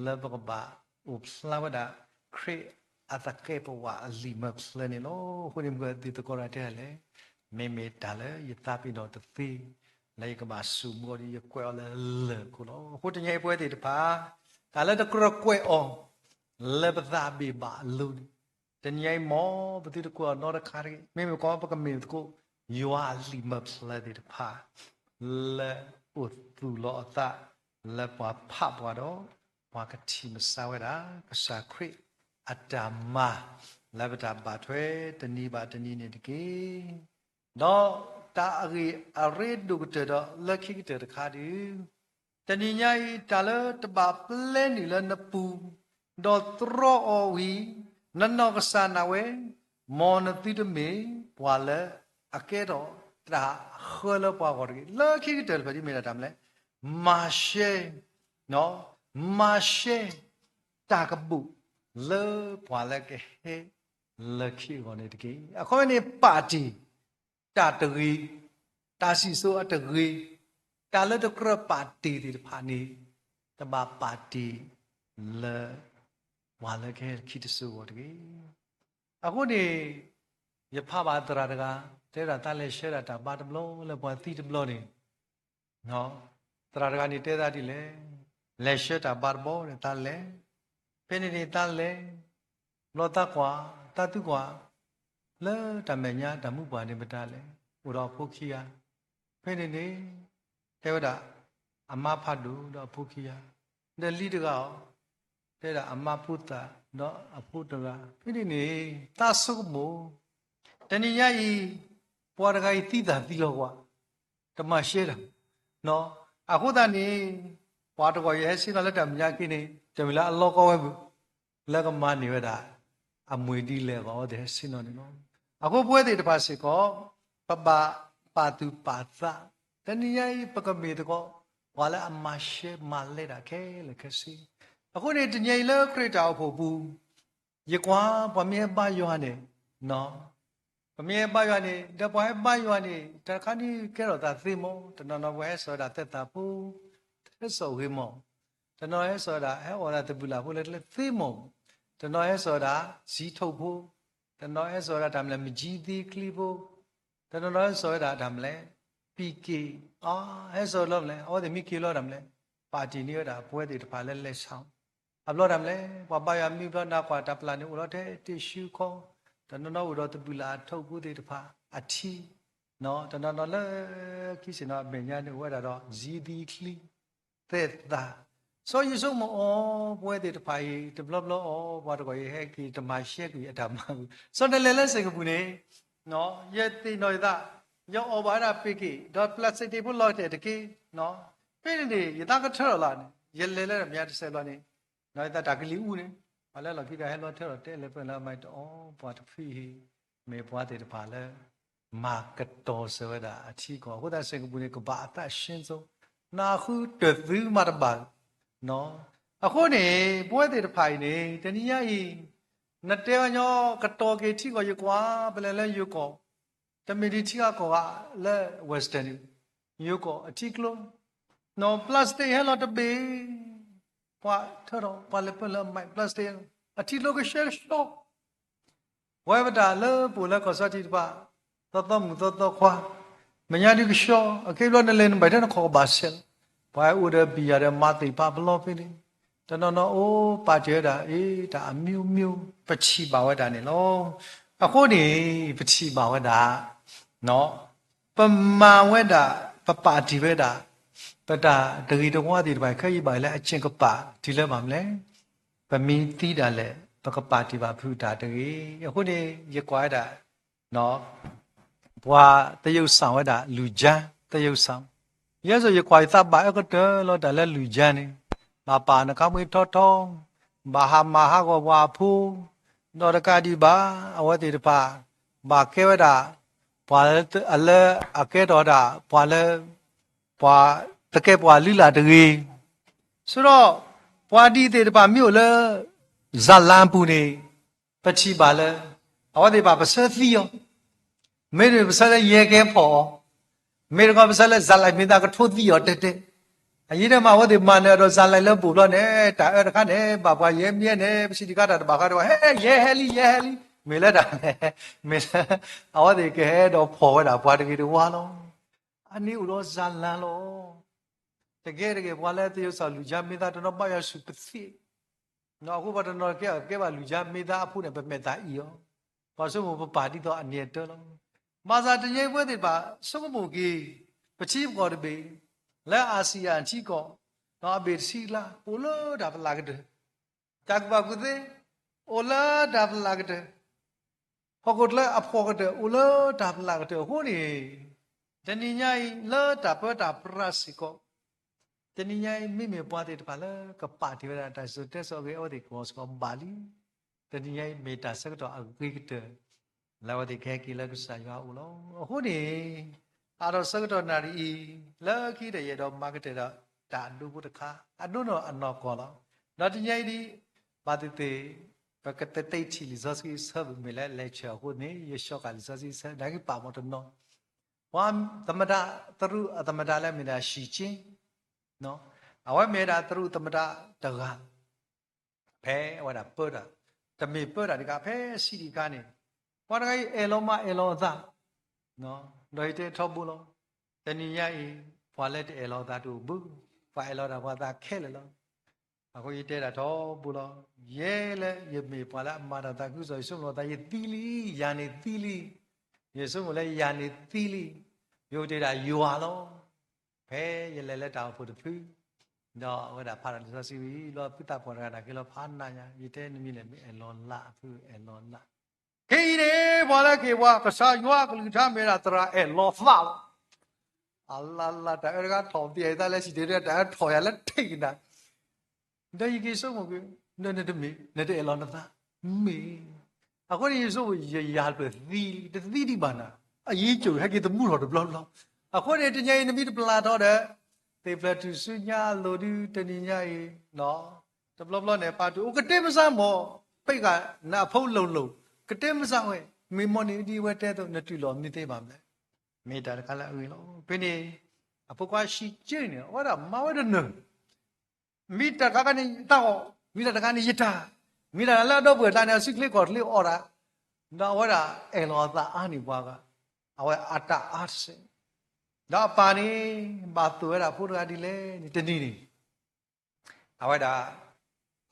လၢပကဘၣ်အိၣ်ဖျါဝဲဒၣ် ခရံာ်အသကဲးပဝးအလံာ်မဲာ်ဖျၢၣ်န့ၣ်လီၤ. အဃိန့ၣ် မုၢ်ကသံၣ်သကိးတၢ်တဲဒၣ်လဲၣ်, မ့မ့ၢ်တၢ်လၢယသးပ့ၤနီၣ်တသ့ လၢယကဘၣ်စူးမုၢ်အီၤဒီး ယကွဲးအီၤလၢလၢၢ်ခိၣ်လီၤ. အဃိတနံၤအံၤပဝဲသ့ၣ်တဖၣ် တၢ်လၢတကြၢးကွဲးအီၤ လၢပသးဘ့ၣ်ဘၣ်အလိၤန့ၣ်, တနံၤအံၤမ်ပသုတကွဲးအီၤနီတခါတဂ့ၤ, မ့မ့ၢ်ကွၢ်ပကမ့ၢ်သကိး ယွၤအလံာ်မဲာ်ဖျၢၣ်သ့ၣ်တဖၣ် လၢအိၣ်သူၣ်လီၤအသး လၢပှၤဖးပှၤဒီး ပှၤကထံၣ်မစါဝဲဒၣ် ကစၢ်ခရံာ်အတၢ်မၤ လၢပတၢ်ဘၣ်ထွဲတနံၤဘၣ်တနံၤန့ၣ်တက့ၢ်. ဒီးတၢ်အဂ့ၢ်အရ့ဒိၣ်ကတၢၢ်ဒီးလၢခံကတၢၢ်တခါဒုး တနံၤညါအံၤ တၢ်လၢတဘၣ်ပျဲနုာ်လၢနပူၤ, ဒီးတြီအီၤဝံၤ နနီၢ်ကစၢ်ဒၣ်ဝဲ, မ်နသုတမ့ၢ်ပှၤလၢအကဲထီၣ်တၢ်ဃၢလၢပှၤဂီၢ်တဂ့ၤ. လၢခံကတၢၢ်တဖၣ်ဒ်မ့ၢ်ဒၣ်တၢ်မနုၤလဲၣ်, မၤရှဲ, မၤရှဲတၢ်ကဘူၣ် လၢပှၤလၢကဟဲလၢခံအဂီၢ်န့ၣ်တက့ၢ်. အခီပညီန့ၣ် ပၣ်တံၣ် တၢ်တဂ့ၤ, တၢ်စံၣ်စိၤအတဂ့ၤ, တၢ်လၢတကြၢးပၣ်တံၣ်သ့ၣ်တဖၣ်န့ၣ် တဘၣ်ပၣ်တံၣ်လၢ ပှၤလၢကဟဲလၢခံတစိၤအဂီၢ်တဂ့ၤ. အဃိန့ၣ် ယဖးဘၣ်သရၣ်တဂၤ တဲဒၣ်သးလဲၤဆှၢဒၣ်တၢ်ဘါတဘျီလၢပှၤသံတဘျီန့ၣ် သရၣ်တဂၤန့ၣ်တဲသးဒ်လဲၣ်, လဲၤဆှၢတၢ်ဘါတဘျီဒီးသးလဲၤ, ဖဲန့ၣ်န့ၣ်သးလဲၤ, ဘျီသးကွၢ်, သးသံကွၢ်, လၢတၢ်မဲာ်ညါတၢ်မူပှၢ်န့ၣ်မတၤလဲၣ်, အိၣ်ဒီးအဖိခံဂၤ, ဖဲန့ၣ်န့ၣ် တဲဝဲဒၣ် အမါဖးဒိၣ်ဒီးအဖိခံဂၤ, ဒီးလံတဂၤအီၤ, တဲဒၣ်အမါဖိသၣ်ဒီးအဖိတဂၤ, ဖဲန့ၣ်န့ၣ် သးဆိကမိၣ် တနံၤညါအံၤ ပှၤတဂၤအံၤသံသးသံလီၤကွၢ်, တမၤရှဲတၢ်, အဃိသတးန့ၣ် ပှၤတဂီၢ်အံၤဟဲဆ့ၣ်နီၤလၢတၢ်မဲာ်ညါက့န့ၣ် တမ့ၢ်လၢအလီၢ်ကီဝဲဘၣ်, လၢကမၤန့ၢ်ဝဲဒၣ် အမှံၤဒ်လဲၣ်အဂီၢ် အဝဲသ့ၣ်ဟဲဆ့ၣ်နီၤန့ၣ်လီၤ. အဃိပဝဲသ့ၣ်တဖၣ်စ့ၢ်ကီး ပဘၣ်ပာ်သူၣ်ပာ်သး, တနံၤညါအံၤ ပကမ့ၢ်သကိး ပှၤလၢအမၤရှဲမၤလဲတၢ်ခဲလၢာ်ခဲဆ့, အဃိန့ၣ် တနံၤညါအံၤလၢခရံာ်တၢ်အိၣ်ဖှိၣ်ပူၤ ယကွၢ်ပှၤမ့ၢ်ဟဲဘါယွၤန့ၣ်, ပမ့ၢ်ဟဲဘါယွၤန့ၣ် ဒီးပှၤဟဲဘါယွၤန့ၣ် တၢ်တခါန့ၣ်ကဲထီၣ်သးသ့မး, တနီၤနီၤပှၤဟဲစိာ်ဝဲဒၣ်သဲသးဖိ ဟဲစိာ်ဂ့ၤမး, တနီၤဟဲစိာ်ဝဲဒၣ် ဟဲအိၣ်သးသဘုၣ်လၣ်ဖိလၢကျဲသ့မး, တနီၤဟဲစိာ်ဝဲဒၣ် စံးထိၣ်ဖိ, တနီၤဟဲစိာ်ဝဲဒၣ်တၢ်မနုၤလဲၣ် မကၠံသံချံဖိ, တနီၤနီၤဟဲစိာ်ဝဲဒၣ်တၢ်မနုၤလဲၣ် ပံၤက့ၤ, ဟဲစိာ်လီၤမနုၤလဲၣ် အဝဲသ့ၣ်မ့ၢ်က့ၤလီၤတၢ်မနုၤလဲၣ် ပၣ်တံၣ်န့ၢ်ဝဲဒၣ်ပဝဲသ့ၣ်တဖၣ်လၢလဲၤဆါ အဘျီတၢ်မနုၤလဲၣ် ပှၤဘါယွၤမံဘျီ နကွၢ်တၢ်ပျၢ်န့ၣ် အိၣ်လီၤထဲတ့ၢ်ဆူခီ, တနီၤနီၤအိၣ်ဒီးသဘုၣ်လၣ်အထိၣ်ဖိသ့ၣ်တဖၣ်အထံ, တနီၤနီၤလၢခံစ့ၢ်နီၤ အမဲာ်ညါန့ၣ်အိၣ်ဝဲဒၣ်ဒီး ယံၤသံချံ သဲးသး, စီၤယိၤစိမိၤအီၤ ပဝဲသ့ၣ်တဖၣ်အံၤ တဘျီဘျီအီၤ ပှၤတဂီၢ်အံၤဟဲက့ၤတမၤရှဲကွံာ်အတၢ်မၤပူၤ, စီၤနလဲၤလၢစ့ၢ်ကပူၤန့ၣ် ယသ့ၣ်နီၣ်ယသး ယအီၣ်ဘၣ်ဝဲဒၣ်ပ့ၤက့ၣ် ဒီး plastic ဖိလီၤတဲာ်တက့ၢ်, ဖဲန့ၣ်န့ၣ် ယသးကထၢထီၣ်လီၤန့ၣ် ယလဲၤလၢမဲာ်ညါတစဲးဘျီန့ၣ် နီၢ်ယသးတၢ်ကလံၤအူန့ၣ် ပှၤလၢလီၢ်ခံကဟဲလီၤထၢထီၣ်တဲလဲၤပၢၢ်လၢအမၤတအီၣ် ပှၤတဖုအံၤ မ့ၢ်ပှၤသ့ၣ်တဖၣ်လၢ မၤကတီၤစၢၤဝဲဒၣ်အထံအကီၢ် အဃိသတးစ့ၢ်ကပူၤန့ၣ် ကဘၣ်အသးရှင်းဆုံး နၢ်ဟူတၢ်သုမၤတဘၣ် အဃိန့ၣ် ပဝဲသ့ၣ်တဖၣ်အံၤန့ၣ် တနံၤညါအံၤ နတဲဝဲညီ ကတီၤက့ၤထံကီၢ် ယကွၢ် ပလဲၤလၢယိၤကီၢ် တမ့ၢ်ဒ်ထံဂၤကီၢ်ဂၤလၢ Western န့ၣ် ယိၤကီၢ်အထံကျိ နီၢ် plastic ဟဲလီၤတဘ့ၣ် ပှၤထၢထီၣ် ပှၤလဲၤပၢၢ်လၢအမၤ plastic အထံကျိကဆှဲကဆှီ ပဝဲပတၢ်လၢပအိၣ်လၢကီၢ်စီထံတဖၣ် သီသီမုၢ်သီသီခွါ မဲာ်ညါဒုးကဆှီ အခဲအံၤဘျီနလဲၤနဘၣ်ထဲနခီၣ်ကဘၣ်ဆဲးလီၤ ပှၤအိၣ်ဒီးဘံၣ်ယၤဒီးမၤသ့ၣ်ဖးပလီဖဲန့ၣ် တနီၤနီၤအိၣ်ပာ်တ့ၢ်ဝဲဒၣ် အ့ တၢ်အမျိုးမျိုး ပထံၣ်ဘၣ်ဝဲဒၣ်န့ၣ်လီၤ. အဃိန့ၣ် ပထံၣ်ဘၣ်ဝဲဒၣ် ပမၤဝဲဒၣ် ပပာ်တ့ၢ်ဝဲဒၣ် ပတၢ်တဂ့ၤတဝါသ့ၣ်တဖၣ် ခဲအံၤဘၣ်လၢအက့ၢ်ကပၤ တုၤလၢမၤမလဲၣ် ပမ့ၢ်သံဒၣ်လဲာ် ပကပာ်တ့ၢ်ဘၣ်ဖုးတၢ်တဂ့ၤ. အဃိန့ၣ် ယကွၢ်ဝဲဒၣ် ပှၤသယုၢ်စၢ်ဝဲဒၣ် လူၤကၠါ သယုၢ်စၢ် ယဲသိးယကွၢ်ယသးဘၣ်အၢကတၢၢ်လီၤ တၢ်လၢလူၤကၠါန့ၣ် ဘၣ်ပာ်နခါမွ့ထီထီ ဘၣ်ဟးမၤဟးဂီၤပှၤအဖိ ဒီးတကးဒံးဘၣ် အဝဲသ့ၣ်တဖၣ် ဘၣ်ကဲဝဲဒၣ် ပှၤလၢအကဲထီၣ်ဝဲဒၣ် ပှၤလၢ ပှၤသကဲးပှၤလုၢ်လၢ်တဂ့ၤ ဆိဒီး ပှၤဒ်သ့ၣ်တဖၣ်မ့ၢ်အိၣ်လၢ ဇာတ်လမ်းပူၤန့ၣ် ပထံၣ်ဘၣ်လၢ အဝဲသ့ၣ်တဖၣ်ပဆၢသံအီၤ, မ့တမ့ၢ်ပဆၢလၢယဲၢ်ကဲဖီၣ်အီၤ, မ့ၢ်တခီပဆၢလၢ ဇာတ်လမ်း မ့ၢ်သးကထိသံအီၤတဲတဲ, အယံၤဒၣ်မး အဝဲသ့ၣ်မၤနၢၤဒီး ဇာတ်လမ်း လၢပူၤဘျီန့ၣ် တၢ်အၢတခါန့ၣ် ဘၣ်ပှၤယဲၢ်မံၤန့ၣ် ပစံးတခါတၢ်တဘၣ်ဃီဒီး ဟဲ ယဲဟဲလံ ယဲဟဲလံ, မ့ၢ်လၢတၢ် မ့ၢ်လၢ အဝဲသ့ၣ်ကဟဲဒီးဖီၣ်ဝဲဒၣ်ပှၤတဂ့ၤတဝါလီၤ. အန့ၣ်အိၣ်ဒီး ဇာတ်လမ်း လီၤ. တကဲတဂ့ၤ ပှၤလၢသယုၢ်စၢ်လူၤကၠါမ့ၢ်သးတနီၤဘၣ်ယွၤဆူၣ်ပသံး, အဃိပှၤတနီၤကဲကဲဘၣ်လူၤကၠါမ့ၢ်သးအဖိန့ၣ် ပမဲာ်သးအံၤအီၤ, ပှၤဆိကမိၣ်ပပာ်ဒ်သိးအန့ၣ်အတၢ်လီၤ. ဘၣ်ဆၣ်တနံၤအံၤပဝဲသ့ၣ်တဖၣ် ဆိကမိၣ်က့ၤ ပထံပကီၢ်တဘ့ၣ် လၢ ASEAN ထံကီၢ် အဘ့ၣ်တဆံလါ အိၣ်လၢတၢ်ပလၢ်ကတၢၢ်, တၢ်ကူၣ်ဘၣ်ကူၣ်သ့ အိၣ်လၢတၢ်ပလၢ်ကတၢၢ်, ဟီၣ်ခိၣ်ချၢအဖှီၣ်ကတၢၢ် အိၣ်လၢတၢ်ပလၢ်ကတၢၢ်အဃိန့ၣ်, တနံၤညါအံၤ လၢတၢ်ပၢတၢ်ပြးစ့ၢ်ကီး, တနံၤညါအံၤ မ့မ့ၢ်ပှၤသ့ၣ်တဖၣ်လၢကပာ်တ့ၢ်ဝဲဒၣ်တၢ်စံၣ်စိၤတဲစိၤအဂ့ၢ် အဝဲသ့ၣ်ကီၢ်စ့ၢ်ကီးဘၣ်လံ. တနံၤညါအံၤ မ့ၢ်တၢ်ဆၢကတီၢ်အဂ့ၤကတၢၢ် လၢအဝဲသ့ၣ်ကဟဲက့ၤလၢကစၢ်ယွၤအအိၣ်လီၤ. အဃိန့ၣ် အါထီၣ်ဆၢကတီၢ်နၣ်ရံၣ်အံၤ လၢခံဒီးယအဲၣ်ဒိးမၤကတၢၢ်ဒီး တၢ်အဒိဖိတခါ အဒိနီၢ်အနီၢ်ကီၢ်လီၤ. ဒီးတနံၤညါအံၤဒ် ဘၣ်သ့ၣ်သ့ၣ် ပကတသ့ထံၣ်လံာ်စီဆှံအဆၢ ပမ့ၢ်လၢလဲၤဆၢအဃိန့ၣ် ယဆှီဃာ်လံာ်စီဆှံအဆၢ နာ်က့ပာ်မီၤတနီၤ, ပှၤသမ္မတ သရူးအသမ္မတ လၢမ့ၢ်ဒၣ် Xi Jinping, အဝဲမ့ၢ်ဝဲဒၣ်သရူးသမ္မတတဂၤ ဖဲအဝဲဒၣ်ပၢတၢ်, တမ့ၢ်ပၢတၢ်တခါ ဖဲဆံးတခါန့ၣ် ပှၤတဂၤအံၤအဲၣ်လီၤမၤအဲၣ်လီၤအသး, ဒီးယတဲထီဘိလီၤ. တနံၤညါအံၤ ပှၤလၢတအဲၣ်လီၤအသးတအိၣ်ဘၣ်, ပှၤအဲၣ်လီၤဒၣ်ပှၤသးခဲလၢာ်လီၤ. အဃိယတဲဒၣ်ထီဘိလီၤ. ယဲလၢယမ့ၢ်ပှၤလၢအမၤတၢ်သးခုကစီၣ် ယဆိကမိၣ်လီၤသး ယသံလံ, ယၤန့ၣ်သံလံ, ယဆိကမိၣ်လၢယၤန့ၣ်သံလံ, ယအိၣ်တ့ၢ်ဒၣ်ယွၤလီၤ. ဖဲယလဲၤလၢတၢ်အိၣ်ဖှိၣ်တဖု ဒီးအဝဲဒၣ်ဖးတၢ်လံာ်စီဆှံဝံၤ လီၤဖုသးပှၢ်တဂၤဒၣ်က့ၤလီၤဖးနးညါ ယတဲနမံၤလဲၣ် မ့ၢ်အဲၣ်လီၤလးအဖုအဲၣ်လီၤလး, ခဲအံၤန့ၣ် ပှၤလၢက့ၤပှၤကစၢ်ယွၤကလုၢ်ကထါ မ့ၢ်ဝဲဒၣ်သရၣ်အဲၣ်လီၤသးလီၤ. အလါလါ တၢ်အၢတဂၤထီၣ်ပယီၤယသးလၢစံၣ်တဲၤတဲ တၢ်အၢထီၣ်ယၤလၢထံးကနၤ ဒီးယက့ၤဆိကမိၣ်က့ၤ နတမ့ၢ် နတအဲၣ်လီၤနသး မ့ၢ်, အဃိန့ၣ် ယဆိကမိၣ် ယယၤတဖျၢၣ်သံလံ တသံဒံးဘၣ်နၤ, အယံၤကၠိၣ်ဟဲက့ၤသမူထီၣ်တဘျီဘျီ, အဃိန့ၣ် တနံၤအံၤ နမ့ၢ်တပျၢ်ထီၣ်ဒီး သ့ၣ်ဖျၢၣ်ထူၣ်စုညါအလိၤဒု တနံၤညါအံၤ တဘျီဘျီန့ၣ် ပာ်တူၢ်အိၣ်ကတဲမစၢ်မ့ၢ် ပ့ၢ်ဃာ်နအဖိလိၤလိၤ ကတဲမစၢ်ဝဲ မ့ၢ်မ့ၢ်န့ၣ်ဒ်အဝဲတဲအသိး နတူၢ်လိာ်မ့ၢ်သ့ဘၣ်မလဲၣ်, မ့ၢ်တၢ်တခါလၢအဂ့ၤလီၤ. ဖဲန့ၣ် အဖိခွါ Xi Jinping န့ၣ် အဝဲဒၣ်မၤဝဲတနၢၤ မ့ၢ်တၢ်တခါန့ၣ်တၢ်အီၣ်, မ့ၢ်တၢ်တခါန့ၣ်ယတၢ်, မ့ၢ်တၢ်လၢအဒီပုၢ်ဝဲၢ်ကျါန့ၣ် အစုချ့ကီၢ်ချ့အီၣ်တၢ်, ဒီးအဝဲဒၣ်အဲၣ်လီၤအသးအါန့ၢ်ပှၤဂၤ, အဝဲအတၢ်အါတစဲး, ဒီးအပၢ်န့ၣ် ဘၣ်သိၣ်ဝဲဒၣ်ဖိတဂၤဒ်လဲၣ်န့ၣ် တနံၤန့ၣ် အဝဲဒၣ်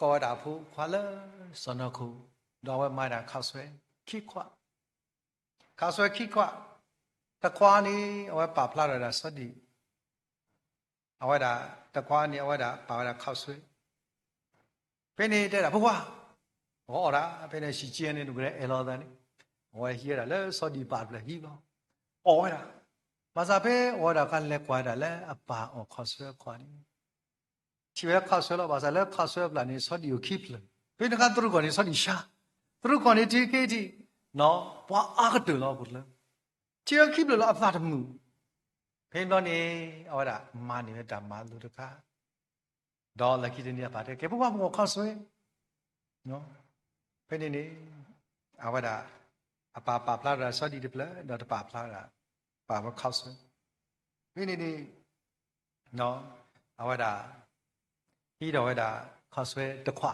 ကိးဝဲဒၣ်အဖိခွါလၢစီၢ်နီၤခိၣ်, ဒီးအဝဲမၤဒၣ်ခးဆွဲခံခွး, ခးဆွဲခံခွး, တခွါန့ၣ် အဝဲပာ်ဖျါထီၣ်ဝဲဒၣ်စီၤဒံၣ်, အဝဲဒၣ် တခွါန့ၣ် အဝဲဒၣ်ပာ်ဝဲဒၣ်ခီၣ်ဆွဲ, ဖဲန့ၣ်တဲဒၣ် ဖိခွါ, ပကအီၣ်ဒၣ်, ဖဲန့ၣ် ဟံၣ်ကၠ့န့ၣ် နကဒဲအဲၣ်လီၤသးန့ၣ်, အဝဲဟံးဝဲဒၣ်လၢစီၤဒံၣ်ပာ်တဖျၢၣ်ဟံးလီၤ, အီၣ်ဝဲဒၣ်, ဘၣ်ဆၣ်ဖဲအီၣ်ဝဲဒၣ်အခါ လဲၤကွၢ်ဝဲဒၣ်လၢအပၢ်အီၣ်ခီၣ်ဆွဲအခွါန့ၣ် ထံၣ်ဝဲခီၣ်ဆွဲလီၤ. ဘၣ်ဆၣ်လၢခီၣ်ဆွဲအပျၢ်န့ၣ် စီၤဒံၣ်အိၣ်ခံဖျၢၣ်, ဖဲန့ၣ်အခါတရူးကီၢ်န့ၣ် စီၤဒံၣ်ဆါ, တရူးကီၢ်န့ၣ်ထံၣ်က့ၤထံၣ်, ပှၤအါကတၢၢ်လီၤအပူၤလၢ, ထံၣ်ဝဲခံဖျၢၣ်လီၤအသးတမုာ်, ဖဲန့ၣ်ဘျီန့ၣ် အဝဲဒၣ်မၤန့ၢ်ဝဲတၢ်မၤလိတခါ, ဒီးလၢခံတနံၤအပၢ်တဲ ကဲ ဖိခွါ ပကအီၣ်ခီၣ်ဆွဲ ဖဲန့ၣ်န့ၣ် အဝဲဒၣ် အပၢ်ပာ်ဖျါဝဲဒၣ်စီၤဒံၣ်တဖျၢၣ် ဒီးတပာ်ဖျါဝဲဒၣ် ပာ်ဝဲခီၣ်ဆွဲ, ဖဲန့ၣ်န့ၣ် အဝဲဒၣ် ဟံးထီၣ်ဝဲဒၣ်ခီၣ်ဆွဲတခွါ,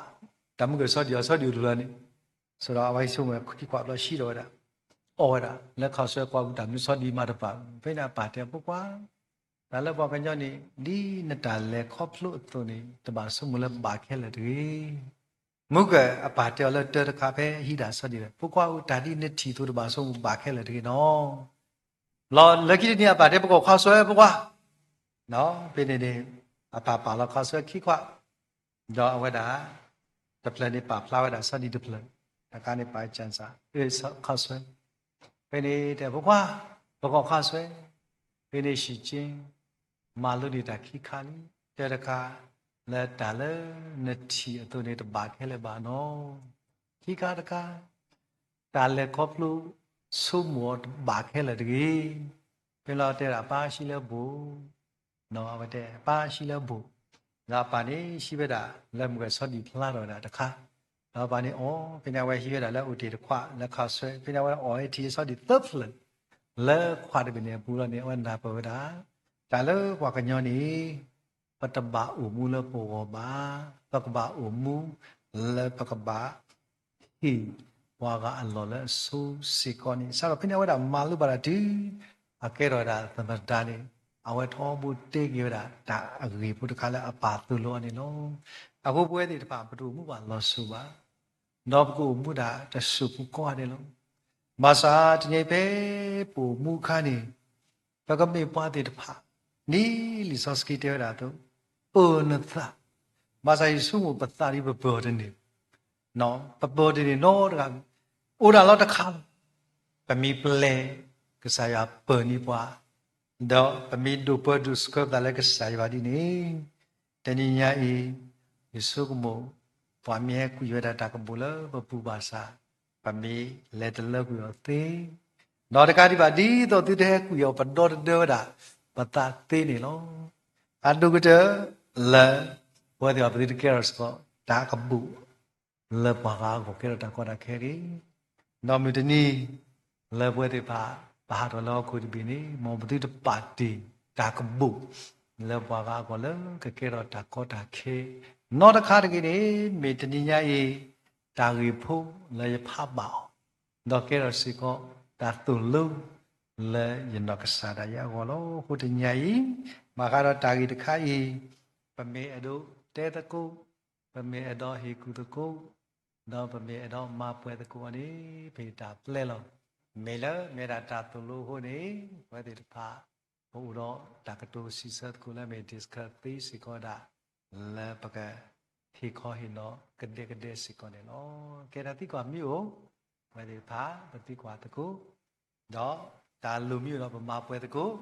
တၢ်မုၢ်ကစီၤဒံၣ်အီၤ စီၤဒံၣ်အိၣ်တဖျၢၣ်န့ၣ်, ဆိဒီးအဝဲဟံးဆိကမိၣ်ခံခွါဘျီ ဟံးထီၣ်ဝဲဒၣ်, အီၣ်ဝဲဒၣ် လၢခီၣ်ဆွဲကွၢ်ပူၤတၢ်မနုၤစီၤဒံၣ်မၤတပာ်, ဖဲန့ၣ်အပၢ်တဲ ဖိခွါ, တၢ်လၢပှၤကညီန့ၣ် ဒ်နတၢ်လဲၤခီဖျိအသိးန့ၣ် တဘၣ်ဆိကမိၣ်လၢဘၣ်ခဲလၢာ်တဂ့ၤ မုၢ်ကၢၢ်အပၢ်တဲအီၤလၢတၢတခါ ဖဲဟံးဒၣ်စီၤဒံၣ်ဝဲ ဖိခွါဧၢ, တၢ်ဒ်နထံၣ်အသိး တဘၣ်ဆိကမိၣ်ဘၣ်ခဲလၢာ်တဂ့ၤနီၤ. လီၤလၢခံတနံၤအပၢ်တဲ ပကအီၣ်ခီၣ်ဆွဲ ဖိခွါ, ဖဲန့ၣ်န့ၣ် အပၢ်ပာ်လီၤခီၣ်ဆွဲခံခွါ, ဒီးအဝဲဒၣ် တဖျၢၣ်န့ၣ်ပာ်ဖျါဝဲဒၣ်စီၤဒံၣ်တဖျၢၣ်, တခါန့ၣ်ပာ်ကၠၣ်စး ခီၣ်ဆွဲ, ဖဲန့ၣ်တဲ ဖိခွါ, ပကအီၣ်ခီၣ်ဆွဲ, ဖဲန့ၣ် ဟံၣ်ကၠ့ မၤလိန့ၢ်တၢ်ခံခါလံ, တၢတခါ လၢတၢ်လၢနထံၣ်အသိးန့ၣ် တဘၣ်ခဲလၢာ်ဘၣ်နီၤ. ခံခါတခါ တၢ်လဲၤခီဖျိဆိကမိၣ်အီၤတဘၣ်ခဲလၢာ်တဂ့ၤ. ဖဲလီၤတဲဒၣ် ပၢ်ဟံးလၢဘိၣ်, အဝဲတဲ ပၢ်ဟံးလၢဘိၣ်, ဒီးအပၢ်န့ၣ်ဟံးဝဲဒၣ်လၢမုၢ်ကၢၢ်စီၤဒံၣ်ဖျါထီၣ်ဝဲဒၣ်တခါ, ဒီးအပၢ်န့ၣ်အီၣ်, ဖဲန့ၣ်အဝဲဟံးဝဲဒၣ်လၢအိၣ်တ့ၢ်တခွါလၢခီၣ်ဆွဲ, ဖဲန့ၣ်အဝဲအီၣ်ဝဲထံၣ်စီၤဒံၣ်သၢဖျၢၣ် လၢခွါတဘ့ၣ်န့ၣ်အပူၤလီၤန့ၣ် အဝဲနၢ်ပၢၢ်ဝဲဒၣ် တၢ်လၢပှၤကညီန့ၣ် ပတဘၣ်အိၣ်မူလၢပဂီၢ်ဘၣ်, ပကဘၣ်အိၣ်မူလၢပကဘၣ် ဟ့ၣ်ပှၤဂၤအလီၢ်လၢအဆိစ့ၢ်ကီးန့ၣ်, စးထီၣ်ဖဲန့ၣ် အဝဲဒၣ်မၤလိဘၣ်တၢ်တုၤ အကဲထီၣ်ဝဲဒၣ်သမ္မတန့ၣ်, အဝဲထီဘိတ့က့ၤဝဲဒၣ် တၢ်အဂ့ၢ်ဖိတခါလၢအပၢ်သိၣ်လိအီၤန့ၣ်လီၤ. အဃိပဝဲသ့ၣ်တဖၣ် ပတအိၣ်မူဘၣ်လီၤစိၤဘၣ်, ဒီးပကအိၣ်မူဒၣ်တစိၢ်ဖိကိးဂၤဒဲးလီၤ. ဘၣ်ဆၣ်တနံၤအံၤဖဲ ပအိၣ်မူအခါန့ၣ် ပကမ့ၢ်ပှၤသ့ၣ်တဖၣ် ဒ်လံာ်စီဆှံတဲဝဲဒၣ်အသိး, ပၢၤနသး, ဘၣ်ဆၣ်ယဆိကမိၣ်ပသးဒ်ပပၢၤတန့ၢ်, ပပၢၤတန့ၢ်နီတဂၤ, အိၣ်ဒၣ်လီၤတခါလီၤ. ပမ့ၢ်ပျဲ ကစၢ်ယွၤပၢၤန့ၢ်ပှၤ, ဒီးပမ့ၢ်ဒိၣ်ပၢၤဒိၣ်ဆှၢပသးလၢကစၢ်ယွၤဒ်န့ၣ်, တနံၤညါအံၤ ယဆိကမိၣ် ပှၤမ့ၢ်ဟဲကွံာ်ဝဲဒၣ်တၢ်ကဘူၣ်လၢပပူၤဘၣ်ဆၣ်, ပမ့ၢ်လဲၤတလၢကွံာ်အီၤသ့, ဒီးတကးဒံးဘၣ် ဒ်သိးသုတဟဲကွံာ်အီၤ ပဒီတဒၢဝဲဒၣ် ပသးသ့န့ၣ်လီၤ. အဒိၣ်ကတၢၢ်လၢ ပဝဲသ့ၣ်အံၤ ပသုတကဲထီၣ်စ့ၢ်ကီး တၢ်ကဘူၣ် လၢပှၤဂၤအဂီၢ် ကဲထီၣ်တၢ်ကီတၢ်ခဲတဂ့ၤ. ဒီးမုၢ်တနံၤ လၢပဝဲသ့ၣ်တဖၣ် ပဟးထီၣ်လၢဟီၣ်ခိၣ်တဘ့ၣ်န့ၣ် မ်ပသုတပာ်တ့ၢ်တၢ်ကဘူၣ် လၢပှၤဂၤအဂီၢ်လၢကကဲထီၣ်တၢ်ကီတၢ်ခဲ နီတခါတဂ့ၤန့ၣ် မ့ၢ်တနံၤညါအံၤ တၢ်ဂ့ၢ်ဖိလၢယဖးဘၣ်အီၤ, ဒီးကဲထီၣ်စ့ၢ်ကီး တၢ်သိၣ်လိ လၢယနီၢ်ကစၢ်ဒၣ်ယဲအဂီၢ်လီၤ. အဃိတနံၤညါအံၤ ဘၣ်ဃးဒီးတၢ်ဂ့ၢ်တခါအံၤ ပမ့ၢ်အဲၣ်ဒိးတဲသကိး, ပမ့ၢ်အဲၣ်ဒိးဟ့ၣ်ကူၣ်သကိး, ဒီးပမ့ၢ်အဲၣ်ဒိးမၤပှဲၤသကိးအီၤန့ၣ် ပတၢ်ပျဲလီၤ. မ့ၢ်လၢမ့ၢ်ဒၣ်တၢ်သိၣ်လိအဃိန့ၣ် ပဝဲသ့ၣ်တဖၣ် ပအိၣ်ဒီးတၢ်ကတိၤစံးဆၢသကိးလၢမ့ၢ် discuss သ့စ့ၢ်ကီးဒၣ် လၢပကဟ့ၣ်ခီဟ့ၣ်နီၤကဒဲကဒဲစ့ၢ်ကီးန့ၣ်လီၤ. ကဲ တၢ်သံကွၢ်မ့ၢ်အိၣ် ပဝဲသ့ၣ်တဖၣ် ပသံကွၢ်သကိး, ဒီးတၢ်လိၣ်မ့ၢ်အိၣ်ဒီးပမၤပှဲၤသကိး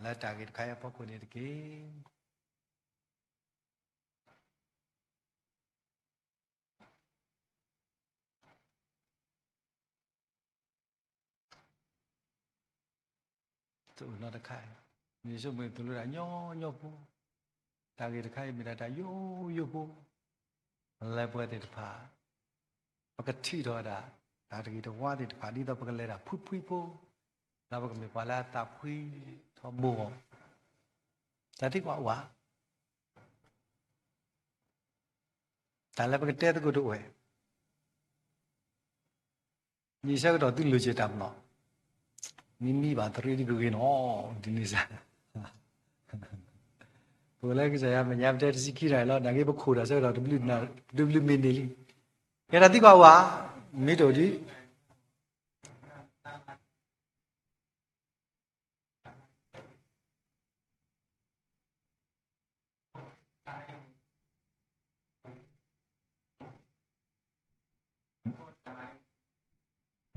လၢတၢ်ဂ့ၢ်တခါအံၤအဖီခိၣ်န့ၣ်တက့ၢ်. တအိၣ်နီတခါအံၤ, မ့ၢ်ယဆိကမိၣ်သိၣ်လိဒၣ်ညီညီဖိ, တၢ်ဂ့ၢ်တခါအံၤမ့ၢ်ဒၣ်တၢ်ယိယိဖိ, လၢပဝဲသ့ၣ်တဖၣ် ပကထံၣ်ထီၣ်ဝဲဒၣ် တၢ်တဂ့ၤတဝါသ့ၣ်တဖၣ် ဒ်သိးပကလဲၤဒၣ်ဖှံဖှံဖိ, ဒီးပကမ့ၢ်ပှၤလၢအသးဖှံထီဘိအီၤ, တၢ်သံကွၢ်အိၣ်ဧါ. တၢ်လၢပကတဲသကိးတအိၣ်ဝဲ, မ့ၢ်ဆၢကတီၢ်သုလိၤစၢၤတၢ်မနီၤ, မ့မ့ၢ်ဘၣ်သရ့ဒ်ဂ့ၤဂ့ၤနီၤ, ဒ်န့ၣ်စ့ၢ်, ပအိၣ်လၢကစၢ်ယွၤမဲာ်ညါပတဲတဆံခံနၣ်ရံၣ်လီၤ, နာ်က့ပခိၣ်တၢ်ဆၢကတီၢ်တဘျုးမံးနံးလံ. ကဲ တၢ်သံကွၢ်အိၣ်ဧါ, မ့ၢ်တအိၣ်ဒီး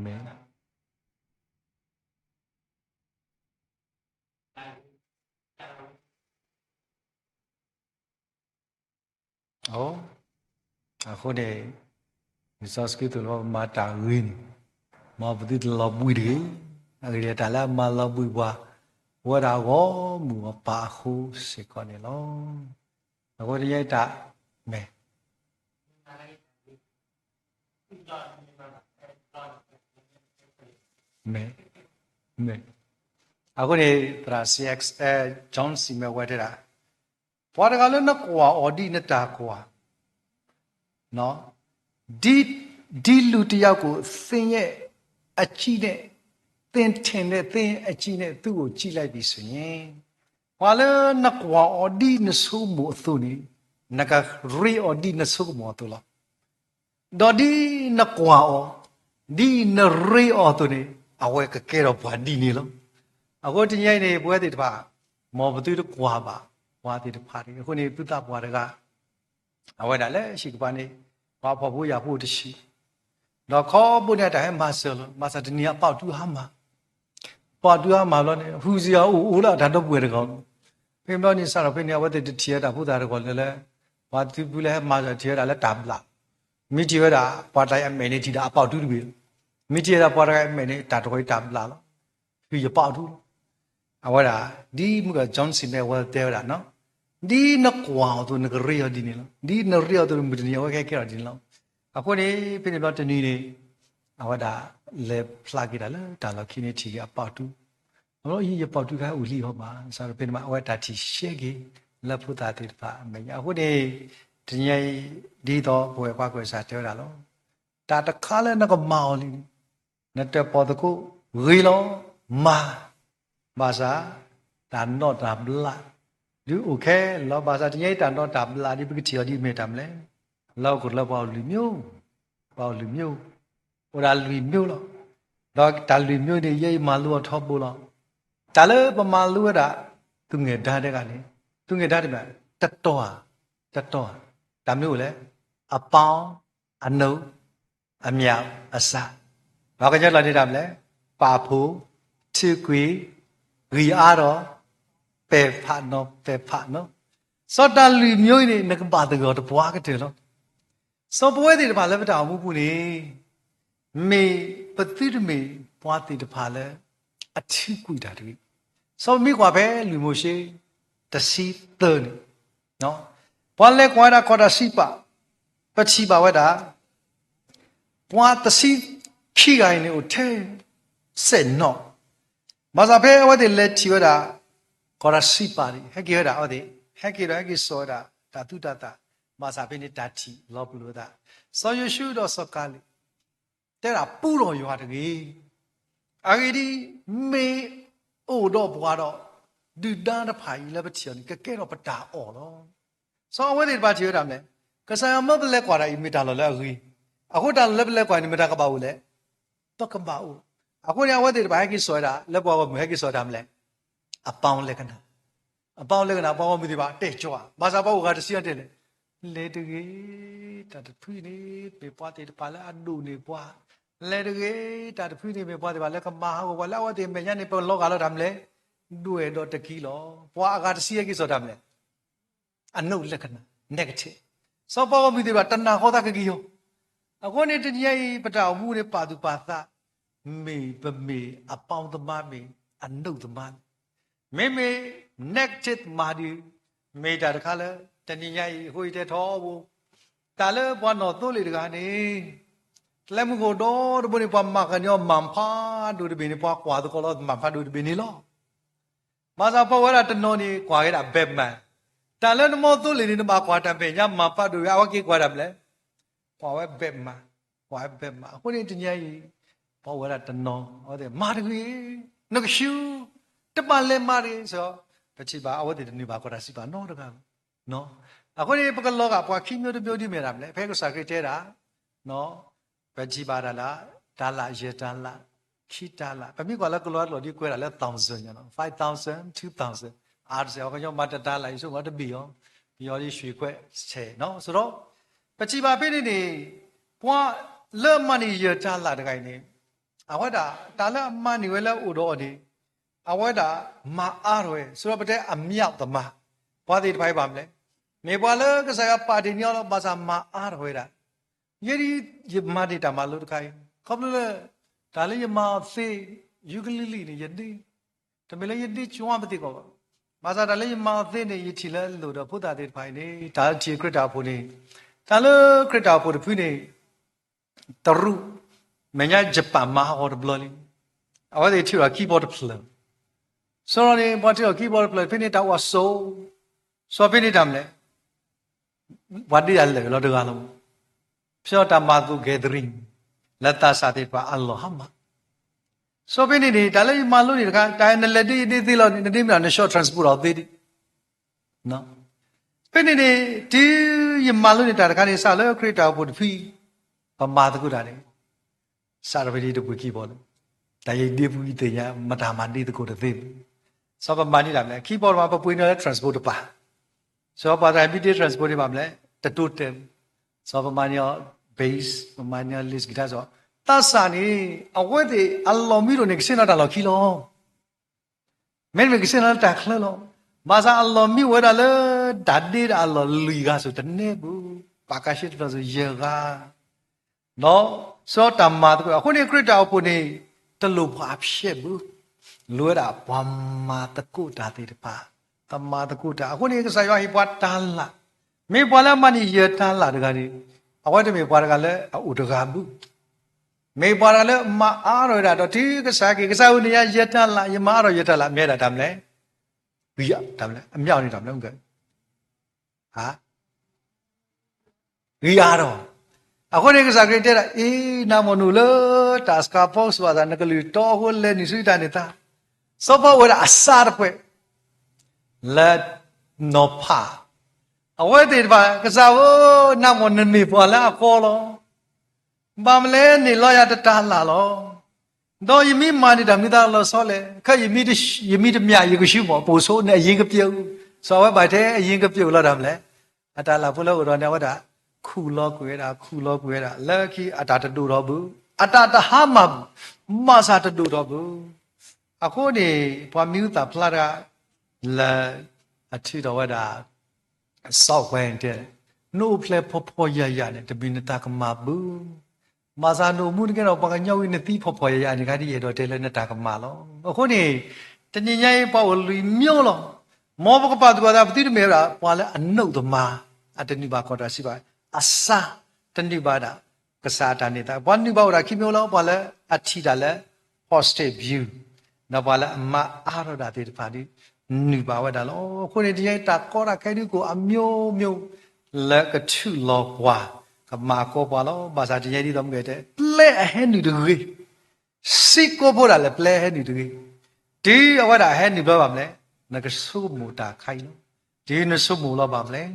မ့ၢ် အဃိန့ၣ် လံာ်စီဆှံသိၣ်လိပမၤတၢ်ဂ့ၤန့ၣ် မ်ပသုတလီၤဘှံးတဂ့ၤ. အဂ့ၢ်ဒ်အံၤ တၢ်လၢအမၤလီၤဘှံးပှၤ ပဝဲဒၣ်အဂီၢ်မုၢ်အပၢ်အဃိစ့ၢ်ကီးန့ၣ်လီၤ. အဃိတယဲတၢ် မ့ၢ် မ့ၢ် မ့ၢ် အဃိန့ၣ် သရၣ် စီ John စံးမ့ၢ်ဝဲတဲဒၣ် ပှၤတဂၤလၢနကွၢ်အီၤဒ်နတၢ်ကွၢ် ဒီ ဒီလူတစ်ယောက်ကို သင်ရဲ့အကြည့်နဲ့ သင်ထင်တဲ့ သင်အကြည့်နဲ့ သူ့ကိုကြည့်လိုက်ပြီဆိုရင် ပှၤလၢနကွၢ်အီၤဒ်နဆိကမိၣ်အသိးန့ၣ် နကရ့အီၤဒ်နဆိကမိၣ်အသိးလီၤ. ဒီးဒ်နကွၢ်အီၤ ဒ်နရ့အီၤအသိးန့ၣ် အဝဲကကဲထီၣ်ပှၤဒ်န့ၣ်လီၤ. အဃိတနံၤအံၤန့ၣ် ပဝဲသ့ၣ်တဖၣ် မ်ပသုတကွၢ်ဘၣ်ပှၤသ့ၣ်တဖၣ်တဂ့ၤ. အဃိန့ၣ် သုသးပှၢ်တဂၤ အဝဲဒၣ်လၢဟံၣ်ကပၤန့ၣ် ပှၤဖှီၣ်ဖိယာ်ဖိတဆံး ဒီးခီဖျိန့ၣ် အတၢ်ဟဲမၤစၢၤလီၤ. မၤစၢၤတနံၤအပာ်အီၤတုၤအါမး, ပာ်အီၤတုၤအါမးဘျီန့ၣ် ဟူးစ့အီၤအိၣ်အိၣ်လၢအတၢ်ဒီပုၢ်ဝဲၢ်တဂၤ, ဖဲဘျီန့ၣ် စးထီၣ်ဖဲန့ၣ် အဝဲသ့ၣ်တထံၣ်ဝဲဒၣ်ဖိသၣ်တဂၤလၢ်လၢ်, ပှၤသုးဖုလၢဟဲမၤစၢၤထံၣ်ဝဲဒၣ်လၢတၢ်ဘျး, မ့ၢ်ထံၣ်ဝဲဒၣ် ပှၤတၢ်အမဲာ်န့ၣ်ထံၣ်ဒၣ်အပာ်အီၤတုၤတဘ့ၣ်လီၤ. မ့ၢ်ထံၣ်ဝဲဒၣ်ပှၤတဂၤအမဲာ်န့ၣ် တၢ်တဂီၤအံၤတၢ်ဘျးလီၤ. ဖုယပာ်အီၤတုၤလီၤ. အဝဲဒၣ် ဒ်မုၢ်ကီၢ် John စံးမ့ၢ်ဝဲတဲဝဲဒၣ်နီၤ, ဒ်နကွၢ်အီၤအသိး နကရ့အီၤဒ်န့ၣ်လီၤ. ဒ်နရ့အီၤအသိး မုၢ်တနံၤအဝဲကဟဲကဲထီၣ်ဒ်န့ၣ်လီၤ. အဃိန့ၣ် ဖဲန့ၣ်ဘျီတနံၤန့ၣ် အဝဲဒၣ်လဲၤဖျါက့ၤတၢ်လၢတၢ်လီၢ်ခံန့ၣ် ထံၣ်က့ၤအပာ်အီၤတုၤ, အယပာ်အီၤတုၤခါအိၣ်လံအီၤဘၣ် စးထီၣ်ဖဲန့ၣ်မး အဝဲတၢ်ထံၣ်ရှဲက့ၤ လၢဖိသၣ်သ့ၣ်တဖၣ်အမဲာ်ညါ. အဃိန့ၣ် တနံၤအံၤ ဒ်သိးပဝဲပှၤကွဲးစၢ်တဲဝဲဒၣ်လီၤ. တၢ်တခါလၢနကမၤအီၤလံန့ၣ် နတၢၣ်ပီၣ်သကိးဂ့ၤလီၤ. မၤ ဘၣ်ဆၣ် တၢ်နီၣ်တၢ်ဘျး ဒုးအိၣ်ခဲလၢာ်လီၤ. ဘၣ်ဆၣ်တနံၤအံၤ တၢ်နီၣ်တၢ်ဘျးဒ်ပကထံၣ်အီၤဒ်မ့ၢ်တၢ်မနုၤလဲၣ်, လၢဟီၣ်ခိၣ်ချၢပှၤအိၣ်လွံၢ်မျိုး, ပှၤအိၣ်လွံၢ်မျိုး, အိၣ်ဒၣ်လွံၢ်မျိုးလီၤ. ဒီးတၢ်လွံၢ်မျိုးန့ၣ် ယဲအံၤမၤလိအီၤထီဘိလီၤ. တၢ်လၢပမၤလိဝဲဒၣ် သူငယ်တန်း တဂၤန့ၣ်, သူငယ်တန်း တမ့ၢ် တတီၤဧါ, တတီၤဧါ, တၢ်မနုၤအိၣ်လဲၣ်, အပေါင်း, အနုတ်, အမြောက်, အစး, ပှၤကညီကျိာ်န့ၣ်တၢ်မနုၤလဲၣ်, ပာ်ဖှိၣ်, ထုးကွံာ်, ဂံၢ်အါထီၣ်, ပဲာ်ဖးနီၤ, ပဲာ်ဖးနီၤ. စီၤတၢ်လွံၢ်မျိုးအံၤန့ၣ် နကဘၣ်သဂၢၢ်တပှၤကတၢၢ်လီၤ. စီၤပဝဲသ့ၣ်တဖၣ်လၢပတၢ်အိၣ်မူပူၤန့ၣ် မ့ၢ်ပသုတမ့ၢ်ပှၤသ့ၣ်တဖၣ်လၢ အထုးကွံာ်တၢ်တဂ့ၤ. စီၤပမ့ၢ်ကွၢ်ဖဲလွံၢ်မိၤၡ့ တဆံသၢန့ၣ်, ပှၤလဲၤကွၢ်ဝဲဒၣ်ကီၢ်တၢ်စံးပာ်, ပထံၣ်ဘၣ်ဝဲဒၣ် ပှၤတဆံခံဂၤအံၤန့ၣ်အိၣ်ထဲ စဲးနီၣ်, ဘၣ်ဆၣ်ဖဲအဝဲသ့ၣ်လဲၤထံၣ်ဝဲဒၣ် ကီၢ်တၢ်စံးပာ်န့ၣ် ဟဲက့ၤဝဲဒၣ်အဝဲသ့ၣ် ဟဲက့ၤဒီးဟဲက့ၤစိာ်ဝဲဒၣ်တၢ်သူတၢ်သၣ်, ဘၣ်ဆၣ်ဖဲန့ၣ်တၢ်ထံၣ်လီၤပလိာ်အသး, စီၤယိၤၡူဒီးစီၤကၤလ့း တဲဒၣ်ပူထီၣ်ယွၤတဂ့ၤ. အဂ့ၢ်ဒ်အံၤ, မ့ၢ်အိၣ်ဒီးပှၤဒီး ဒုၣ်ဒါတဖၣ်အံၤလၢပထံၣ်အီၤန့ၣ် ကကဲထီၣ်ပတၢ်အီၣ်လီၤ. စီၤအဝဲသ့ၣ်တဖၣ်ထံၣ်ဝဲဒၣ်မနုၤလဲၣ်, ကစၢ်ယွၤမၢပလဲၤကွၢ်တၢ်အံၤမ့ၢ်တၢ်လီၢ်လၢအဂ့ၤ, အဃိတၢ်လၢပလဲၤကွၢ်န့ၣ် မတၤကဘၣ်အိၣ်လဲၣ်, ပကဘၣ်အိၣ်. အဃိန့ၣ် အဝဲသ့ၣ်တဖၣ်ဟဲက့ၤစိာ်ဝဲဒၣ် လၢပှၤဂီၢ်မုၢ်ဟဲက့ၤစိာ်ဝဲတၢ်မနုၤလဲၣ်, အပေါင်းလက္ခဏာ, အပေါင်းလက္ခဏာ ပှၤဂီၢ်မုၢ်သ့ၣ်တဖၣ်တဲကၠီဧါ, ဘၣ်ဆၣ်ပှၤအိၣ်ဂၤတဆံအံၤတဲလဲၣ်, လဲၤတဂ့ၤ, တၢ်တဖုန့ၣ် မ့ၢ်ပှၤသ့ၣ်တဖၣ်လၢအဒိၣ်န့ၢ်ပှၤ, လဲၤတဂ့ၤ, တၢ်တဖုန့ၣ်မ့ၢ်ပှၤသ့ၣ်တဖၣ်လၢကမၤဟးဂီၤပှၤ လၢအဝဲသ့ၣ်အမဲာ်ညါန့ၣ် ပလီၤဂာ်လီၤတၢ်မနုၤလဲၣ်, ဒွဲၣ်ဒီးတကံလီၤ. ပှၤအဂၤတဆံဟဲက့ၤစိာ်တၢ်မနုၤလဲၣ် အနုတ်လက္ခဏာ, negative. စီၤပှၤဂီၢ်မုၢ်သ့ၣ်တဖၣ်တနာ်ဃီသးကက့ၤယီၤ. အဃိန့ၣ် တနံၤအံၤ ပတၢ်အိၣ်မူန့ၣ်ပာ်သူၣ်ပာ်သး, မ့ၢ်ပမ့ၢ်အပေါင်းသမား မ့ၢ်အနုတ်သမားလဲၣ်. မ့မ့ၢ် negative သမားဒီး မ့ၢ်တၢ်တခါလၢ တနံၤညါအံၤ အဃိယတဲထီဘိ တၢ်လၢပှၤနီၣ်သိလ့ၣ်တဂၤန့ၣ် ကျဲမုၢ်ခိၣ်ဒီတဘိန့ၣ် ပှၤမၤကညီမၤဖးဒိၣ်တဘ့ၣ်န့ၣ် ပှၤကွၢ်သကိးလီၤမၤဖးဒိၣ်တဘ့ၣ်န့ၣ်လီၤ. ဘၣ်ဆၣ်ပှၤဝဲဒၣ်တနီၤန့ၣ် ကွၢ်ဝဲဒၣ် Batman, တၢ်လၢနမိၢ်သိလ့ၣ်န့ၣ် နဘၣ်ကွၢ်တၢ်မဲာ်ညါမၤဖးဒိၣ်ဝဲ အဝဲက့ၤကွၢ်တၢ်မနုၤလဲၣ်, ကွၢ်ဝဲ Batman, ကွၢ်ဝဲ Batman. အဃိန့ၣ်တနံၤအံၤ ပှၤဝဲဒၣ်တနီၤ အဝဲသ့ၣ်မၤတဂ့ၤ, နကဆူ တဘၣ်လဲၤမၤတဂ့ၤစ့ၢ်ကီး, ပထံၣ်ဘၣ်အဝဲသ့ၣ်တန့ၢ်ဘၣ်ကီၢ်တၢ်စံးပာ်နီတဂၤဘၣ်. အဃိန့ၣ် ပကလီၤဂာ်ပှၤခံမျိုးတမျိုးဒ်မ့ၢ်ဒၣ်မနုၤလဲၣ်, ဖဲကစၢ်ခရံာ်တဲဒၣ် ပထံၣ်ဘၣ်ဒၣ်လၢ တၤလၣ် ယဲၢ်တၤလၣ် ခံတၤလၣ်, ပမ့ၢ်ကွၢ်လၢကလီၤလီၢ်ဒ်ကွဲးဒၣ်လၢ thousand ညါနီၤ, five thousand, two thousand, အါတစဲး ပှၤကညီမၤတတၤလၣ် ယဆိကမိၣ်တဘ့ၣ်အီၤ, ပယီၤဒ်ရွှေခွက်ဆယ်နီၤ, ဆိုတော့ ပထံၣ်ဘၣ်ဖဲန့ၣ်န့ၣ် ပှၤလၢအမၤန့ၢ်ယဲၢ်တၤလၣ်တဂၤအံၤန့ၣ် အဝဲဒၣ် တၢ်လၢအမၤန့ၢ်ဝဲလၢအအိၣ်ဒီးအီၤန့ၣ် အဝဲဒၣ်မၤအါထီၣ်ဝဲ ဆိဒီးပတဲအမျးသမၢ် ပှၤသ့ၣ်တဖၣ်အံၤဘၣ်မနုၤလဲၣ်. မ့ၢ်ပှၤလၢကစၢ်ယွၤပာ်တ့ၢ်န့ၢ်အီၤလီၤ ဘၣ်ဆၣ်မၤအါထီၣ်ဝဲဒၣ် ယဲဒၣ်ယမၤန့ၢ်တၢ်မၤလိတခါအံၤ ခီဖျိလၢ တၢ်လၢယမၤအီၤသ့ ယူကလံလံန့ၣ် ယဒ့ တမ့ၢ်လၢယဒ့ကွၢ်ပသ့ၣ်ကီး ဘၣ်ဆၣ်တၢ်လၢယမၤအီၤသ့န့ၣ် ယထံၣ်လၢအလိၣ်ဒီးဖိသၣ်သ့ၣ်တဖၣ်အံၤန့ၣ် တၢ်လၢထံၣ်ခရံာ်တၢ်အိၣ်ဖှိၣ်န့ၣ် တၢ်လၢခရံာ်တၢ်အိၣ်ဖှိၣ်တဖုန့ၣ် တရူး မဲာ်ညါယပာ်မၤအီၤတဘျီလံ အဝဲသ့ၣ်ထုးထီၣ်ခံဘီတဖျၢၣ် စီၤလီၤန့ၣ် ပှၤထုးထီၣ်ခံဘီတဖျၢၣ် ဖဲန့ၣ်တၢ်အိၣ်အစိ စီၤဖဲန့ၣ်တၢ်မနုၤလဲၣ် ပှၤဒ့တၢ်လၢာ်လီၤတဂၤလီၤ ဖဲအီၤတၢ်မၤသကိး gathering လၢသးစၢ်သ့ၣ်တဖၣ်အလီၢ်ဟါမၢ် စီၤဖဲန့ၣ်န့ၣ် တၢ်လၢယမၤလိန့ၣ်တခါ တၢ်နလဲၤဒ့ယဒ့သ့လီၤန့ၣ် နဒ့မ့ၢ်ဒီး နဆှီ transport အီၤသ့ဒံး ဖဲန့ၣ်န့ၣ် တုၤယမၤလိန့ၢ်တၢ်တခါန့ၣ် စးလၢခရံာ်တၢ်အိၣ်ဖှိၣ်တဖု ပမၤသကိးတၢ်န့ၣ် စးထီၣ်ဖဲန့ၣ်တပှ့ၤခံဘီလံ တၢ်ယဒ့ပူၤယသ့ၣ်ညါ မတၤမၤဒ့သကိးတသ့ဘၣ် စီၤပမၤန့ၢ်တၢ်မနုၤလဲၣ် ခံဘီတမၤ ပပှ့ၤန့ၢ်လၢ transport တပၤ စီၤပှၤတၢ်မ့ၢ်ဒ့ transport န့ၣ်ဘၣ်မနုၤလဲၣ် တတိတၢၢ် စီၤပမၤန့ၢ်အီၤ bass ပမၤန့ၢ်အီၤ lead guitar စီၤ သးစၢ်န့ၣ် အဝဲသ့ၣ်အလီၢ်မံဒိၣ်န့ၣ် ကဆ့ၣ်နီၤတၢ်လီၢ်ခံလီၤ မ့တမ့ၢ်ကဆ့ၣ်နီၤလၢတၢ်ချၢလီၤ. ဘၣ်ဆၣ်အလီၢ်မံဝဲဒၣ်လၢ တၢ်ဒ့တၢ်အလီၢ်လွံၢ်ဂၤစ့ၢ်တန့ၢ်ဘၣ်, ပာ်ကါရှဲတတီၤစ့ၢ်ယဲၢ်ဂၤ, ဒီးစီၤတၢ်မၤသကိး, အဃိန့ၣ် ခရံာ်တၢ်အိၣ်ဖှိၣ်န့ၣ် တလိၣ်ပှၤအဖျဲၣ်ဘၣ်, လိၣ်ဝဲဒၣ်ပှၤမၤသကိးတၢ်သ့ၣ်တဖၣ်, ပမၤသကိးတၢ်. အဃိန့ၣ် ကစၢ်ယွၤဟ့ၣ်ပှၤတၢ်လၢ်, မ့ၢ်ပှၤလၢအမၤန့ၢ်ယဲၢ်တၢ်လၢ်တဂၤန့ၣ်, အဝဲတမ့ၢ်ပှၤတဂၤလၢအအိၣ်တဂၤဘၣ် မ့ၢ်ပှၤတဂၤလၢမၤအါထီၣ်ဝဲဒၣ်ဒီး တုၤကစၢ်က့ၤ ကစၢ်ဧၢ န့ၣ်ယၤယဲၢ်တၢ်လၢ်, ယမၤအါထီၣ်ယဲၢ်တၢ်လၢ် မ့ၢ်ဝဲဒၣ်တၢ်မနုၤလဲၣ်, ဂံၢ်အါ, တၢ်မနုၤလဲၣ်, အမျးအီၤန့ၣ်တၢ်မနုၤလဲၣ်, ဂံၢ်အါထီၣ်. အဃိန့ၣ် ကစၢ်ခရံာ်တဲဒၣ်အံၤ, နၤမိၣ်နအိၣ်လၢတၢ်စှၤဖီကစၢ်သး နကလုၢ်တီအဃိ လဲၤနုာ်ဆူယတၢ်န့ၢ်သါ, စီၤပီလူးအိၣ်ဝဲဒၣ်အစၢတဖှဲၣ် လၢနီၤဖး အဝဲသ့ၣ်တဖၣ်, ကစၢ်ဧၢ, နၤမိၣ်နမ့ၢ်ပှၤလၢအကီလီၤ. ဘၣ်မနုၤလဲၣ်န့ၣ် လီယၤတတၢ်လၢ်လီၤ. ဒီးယမ့ၢ်မၤန့ၢ်တၢ်မနုၤသးလီၤဆီလဲၣ်. ခဲအံၤ ယမံတမံၤ ယကဆှုမီၤ ပိာ်ဆိန့ၣ် အရင်းကပျိၣ်, စီၤဝဲဘၣ်ထဲအရင်းကပျိၣ်လီၤ တၢ်မနုၤလဲၣ်. အတၢ်လၢ်ဖိလၢအအိၣ်ဒီးန့ၣ် အဝဲဒၣ်ခူၣ်လီၤကွံာ်ဝဲဒၣ်, ခူၣ်လီၤကွံာ်ဝဲဒၣ်, လၢခံအတၢ်တဒိၣ်ထီၣ်ဘၣ်, အတၢ်တဟါမၢ်ဘၣ်, မၤစၢ်တဒိၣ်ထီၣ်ဘၣ်. အဃိန့ၣ် ပှၤမံၤဟူသၣ်ဖျါတဂၤ လၢအထုးထီၣ်ဝဲဒၣ် software တဲ, နအိၣ်ဖျဲၣ်ဖှီၣ်ဖှီၣ်ယာ်ယာ်န့ၣ် တမ့ၢ်နတၢ်ကမၣ်ဘၣ်. မၤစၢ်နအိၣ်မူတကဲဒီး ပှၤကညီဝံၤနသံဖှီၣ်ဖှီၣ်ယာ်ယာ်န့ၣ် ခါဒ်ယအဲၣ်ဒိးတဲလၢနတၢ်ကမၣ်လီၤ. အဃိန့ၣ် တနံၤညါအံၤ ပှၤအိၣ်လွံၢ်မျိုးလီၤ. မ်ပကပာ်သူၣ်ပာ်သး ပသုတမ့ၢ်ဝဲဒၣ် ပှၤလၢအနုာ်သမါ, အတနုာ်ဘၣ်ကီၢ်တၢ်စံးဘၣ်, အစၢ်တနုာ်ဘၣ်ဒၣ် ကစၢ်အတၢ်န့ၢ်သါ. ပှၤနုာ်ဘၣ်အိၣ်ဒၣ်ခံမျိုးလီၤ. ပှၤလၢအထံၣ်တၢ်လၢ positive view, ဒီးပှၤလၢအမၤအါထီၣ်တၢ်သ့ၣ်တဖၣ်ဒ် နုာ်ဘၣ်ဝဲဒၣ်လီၤ. အဃိန့ၣ် တနံၤညါအံၤ တၢ်ကီတၢ်ခဲဒုးကအိၣ်အမျိုးမျိုး လၢကထုးလီၤပှၤ, ကမၤကီပှၤလီၤ. ဘၣ်ဆၣ်တနံၤညါအံၤ ဒ်သိးမုၢ်ဂဲၤတဲ ပျဲအဟဲနုာ်တဂ့ၤ, စံးကိးဖှိၣ်ဒၣ်လဲာ် ပျဲအဟဲနုာ်တဂ့ၤ. တုၤအဝဲဒၣ်ဟဲနုာ်ဘျီဘၣ်မနုၤလဲၣ်, နကဆိကမိၣ်တၢ်ခါအံၤလီၤ. တုၤနဆိကမိၣ်လီၤဘၣ်မနုၤလဲၣ်,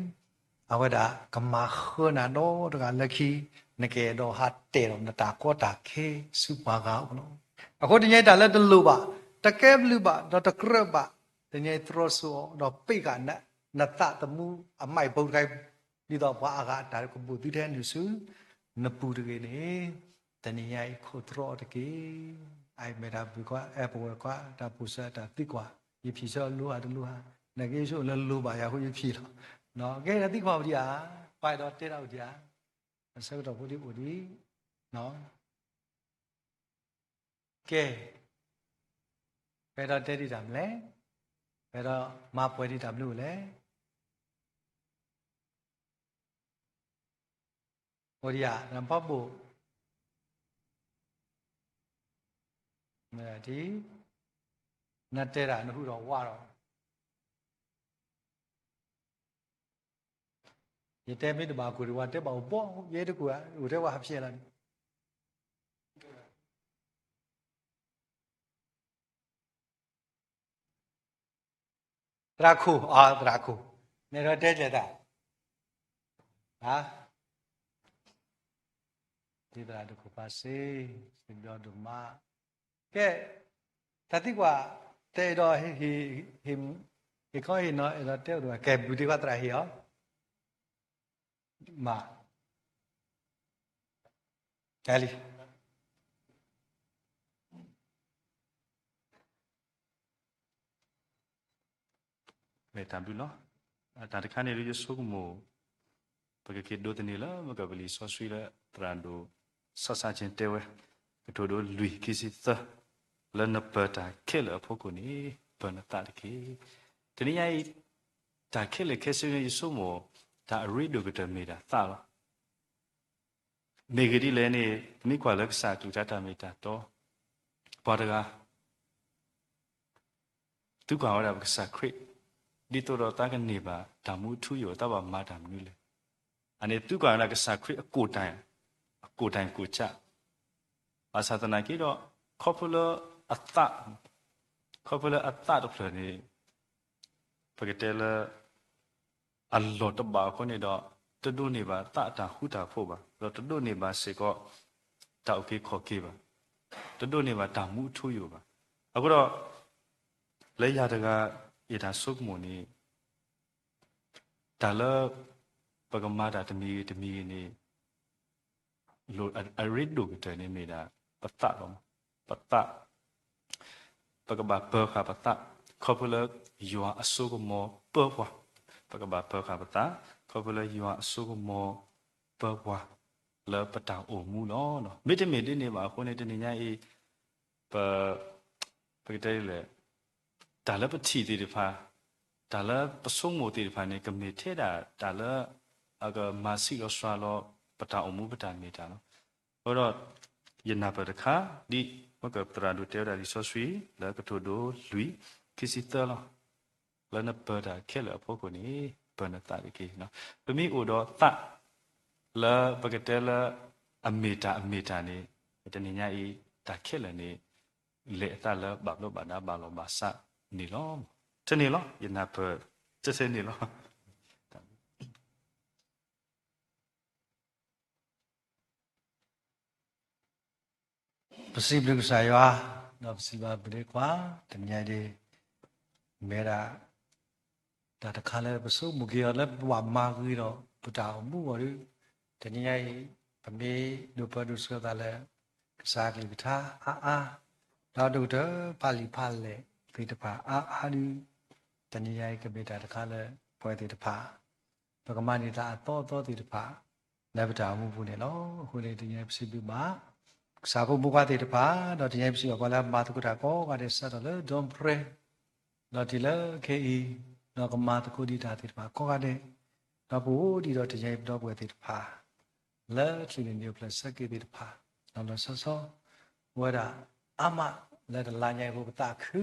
အဝဲဒၣ်ကမၤဃၢနၤဒီးတဂၤလၢခံ, နကအဲၣ်ဒိးဟးတဲာ်ဒီးနတၢ်ကီတၢ်ခဲဆူပှၤဂၤအအိၣ်လီၤ. အဃိတနံၤညါအံၤ တၢ်လၢတလိၣ်ဘၣ်, တကဲဘျုးဘၣ်, ဒီးတကြၢးဘၣ်, တနံၤညါအံၤ သြီစိအီၤ ဒီးပ့းဃာ်နသးသမူအမံၤဖိတခါအံၤ, ဒ်သိးပှၤအဂၤအတၢ်ကဘူၣ်သုတဟဲနုာ်ဆူ နပူၤတဂ့ၤန့ၣ်, တနံၤညါအံၤခိးသြီအီၤတက့ၢ်. အအံၤမ့ၢ်တၢ်ဘုၣ်ကွၢ်, အဲၣ်ပဝဲၢ်ကွၢ်, တၢ်ပိာ်စၢၤတၢ်သံကွၢ်, ယဖံးဆၢလိဟးတလိဟး, နက့ၤဆူလၢလိဘၣ်ယၤအဃိယဖံးလီၤ. ကဲ တၢ်သံကွၢ်အိၣ်ဒံးဧါ, ပှၤအဲၣ်ဒိးတဲတၢ်အိၣ်ဒံးဧါ, အဆၢကတီၢ်ဖိဒံးအိၣ်ဒံး ကဲ, ပအဲၣ်ဒိးတဲဒံးတၢ်မနုၤလဲၣ်, ပအဲၣ်ဒိးမၤပှဲၤဒံးတၢ်မနုၤလဲၣ်. အိၣ်ဒံးဧါ, နဖီဘိၣ်, နတဲဒၣ်နဟူးဒီးဝးဒီး ယတဲမ့ၢ်တဘၣ်ကွၢ်ဒံးဝဲ တဲဘၣ်အိၣ်ဘီ, ယဲတကွၢ် အိၣ်ထဲဝဲဟးဖျဲၣ်လီၤန့ၣ်. သရၣ်ခိၣ်, အသရၣ်ခိၣ်, နဲဒိးတဲလဲၣ်သး, ဒ်သရၣ်ဒိၣ်ခိၣ်ဖးစ့, စံးဘျီဒိၣ်မး, ကဲ, တၢ်သံကွၢ်, တအဲၣ်ဒိး ဟ့ၣ်ခီဟ့ၣ်နီၤ အဲၣ်ဒိးတဲအိၣ်တဂၤ ကဲ ဘုၣ်ဒံးကွၢ်သရၣ်ဟ့ၣ်အီၤ, မၤ, ကဲလံ, မ့ၢ်တၢ်ဘျုးလီၤ. တၢ်တခါန့ၣ်ဒုး ယဆိကမိၣ် ပကက့ၤဒိးသန့ၤလၢ မ့ၢ်ကပလံာ်စီဆှံလၢသရၣ်ဒိၣ် စီၤစၢ်က့တဲဝဲ ကထိၣ်ဒိလွံၢ်ခံဆံသၢ လၢနပၢၤတၢ်ခဲလၢာ်အဖီခိၣ်န့ၣ် ပၢၤနသးတက့ၢ်. တနံၤညါအံၤ တၢ်ခဲလၢာ်ခဲဆ့န့ၣ် ယဆိကမိၣ် တၢ်အရ့ဒိၣ်ကတၢၢ်မ့ၢ်ဒၣ်သးလီၤ. မ့ၢ်ဂ့ၢ်ဒ်လဲၣ်န့ၣ် ပမ့ၢ်ကွၢ်လၢကစၢ်အကလုၢ်ကထါတၢ်မ့ၢ်တၢ်တီ ပှၤတဂၤ သုကွၢ်ဝဲဒၣ်ပကစၢ်ခရံာ် ဒ်သိးဒီးသးကန့ၢ်ဘၣ်တၢ်မူအထူအယိာ် သးဘၣ်မၤတၢ်မနုၤလဲၣ်. အန့ၣ်သုကွၢ်ဝဲဒၣ်ကစၢ်ခရံာ်အကိၣ်တၢ်, အကိၣ်တၢ်ကိၣ်ကၠၢ်, ဘၣ်ဆၣ်သနာ်က့ဒီး ခီဖျိလၢအသး, ခီဖျိလၢအသးတဖျၢၣ်န့ၣ် ပကတဲလၢ အလီၢ်တဘၣ်အဃိန့ၣ်ဒီး တဒိးန့ၢ်ဘၣ်သးအတၢ်ဃူတၢ်ဖိးဘၣ်, ဒီးတဒိးန့ၢ်ဘၣ်စ့ၢ်ကီး တၢ်အုၣ်က့ၤခီၣ်က့ၤဘၣ်, တဒိးန့ၢ်ဘၣ်တၢ်မူအထူအယိာ်ဘၣ်. အဃိဒီး လၢယၤတဂၤ ယတၢ်ဆိကမိၣ်န့ၣ် တၢ်လၢ ပကမၤတၢ်တမံၤဂ့ၤတမံၤဂ့ၤန့ၣ် အရ့ဒိၣ်ကတၢၢ်န့ၣ်မ့ၢ်ဒၣ် ပသးလီၤ. ပသး, ပကဘၣ်ပၢၤဃာ်ပသး ခီဖျိလၢယွၤအစိကမီၤပၢပှၤ, ပကဘၣ်ပၢၤဃာ်ပသး ခီဖျိလၢယွၤအစိကမီၤပၢပှၤ လၢပတၢ်အိၣ်မူလီၤ. မ့တမ့ၢ်ဒ်န့ၣ်ဘၣ်အဃိန့ၣ် တနံၤညါအံၤ ပ ပကတဲဒ်လဲၣ်, တၢ်လၢပထံၣ်သ့ၣ်တဖၣ်, တၢ်လၢပဆိကမိၣ်သ့ၣ်တဖၣ်န့ၣ် ကမ့ၢ်ထဲဒၣ်တၢ်လၢ အကမၤဆံးလီၤစှၤလီၤ ပတၢ်အိၣ်မူပတၢ်မ့ၢ်တၢ်လီၤ. အဃိဒီး ယနၢ်ပၢၢ်တခါ ဒ်မ့ၢ်ကသရၣ်ဒိၣ်တဲဝဲဒၣ်လံာ်စီဆှံ လၢကထိၣ်ဒိလွံၢ် ခံဆံသၢလီၤ. လၢနပၢၤတၢ်ခဲလၢာ်အဖီခိၣ်န့ၣ် ပၢၤနသးတက့ၢ်. ပမ့ၢ်အိၣ်ဒီးသး လၢပကတဲလၢ အမ့ၢ်တၢ်အမ့ၢ်တၢ်န့ၣ် တနံၤညါအံၤ တၢ်ခဲလၢာ်န့ၣ် လဲၤအသးလၢဘၣ်ဘျိးဘၣ်ဒါဘၣ်လီၤဘၣ်စးန့ၣ်လီၤ. တန့ၣ်လီၤ ယနၢ်ပၢၢ် တန့ၣ်လီၤ. ပစံးဘျုးကစၢ်ယွၤ, ဒီးပစံးဘျုးပဒ့ခွါ, တနံၤညါအံၤ မ့ၢ်ဒၣ် တၢ်တခါလၢပဆိကမိၣ်က့ၤအီၤလၢပဘၣ်မၤဂ့ၤဒီး ပတၢ်အိၣ်မူအဂီၢ်ဒီး တနံၤညါအံၤ ပမ့ၢ်ဒိးပၢဒိးဆှၢသးလၢ ကစၢ်အကလုၢ်ကထါအါအါ, ဒီးဒိၣ်ကတၢၢ်ဖးလံာ်ဖးလဲၢ်သ့ၣ်တဖၣ်အါအါဒီး တနံၤညါအံၤ ကမ့ၢ်တၢ်တခါလၢ ပဝဲသ့ၣ်တဖၣ် ပကမၤန့ၢ်တၢ်အသီအသီသ့ၣ်တဖၣ် လၢပတၢ်အိၣ်မူပူၤန့ၣ်လီၤ. အဃိန့ၣ် တနံၤညါအံၤ ပစံးဘျုးဘၣ် ကစၢ်ဖိမုၣ်ခွါသ့ၣ်တဖၣ်, ဒီးတနံၤညါအံၤ ပစံးဘျုးပှၤလၢအမၤသကိးတၢ်ကိးဂၤဒဲး စးထီၣ်လၢ ဒီပြဲ ဒီးတုၤလၢခဲအံၤ, ဒီးကမၤသကိးဒံးတၢ်သ့ၣ်တဖၣ်ကိးဂၤဒဲး, ဒီးပအိၣ်ဒံးဒီးတနံၤညါအံၤ ပဒီပုၢ်ဝဲၢ်သ့ၣ်တဖၣ် လၢချုးန့ၣ်နံၣ်အိၣ်ဖျဲၣ်ဆၢက့ၤသ့ၣ်တဖၣ် လီၤလီၤဆီဆီ အိၣ်ဝဲဒၣ်အါမးလၢတလါညါအံၤအဃိ ပသးခု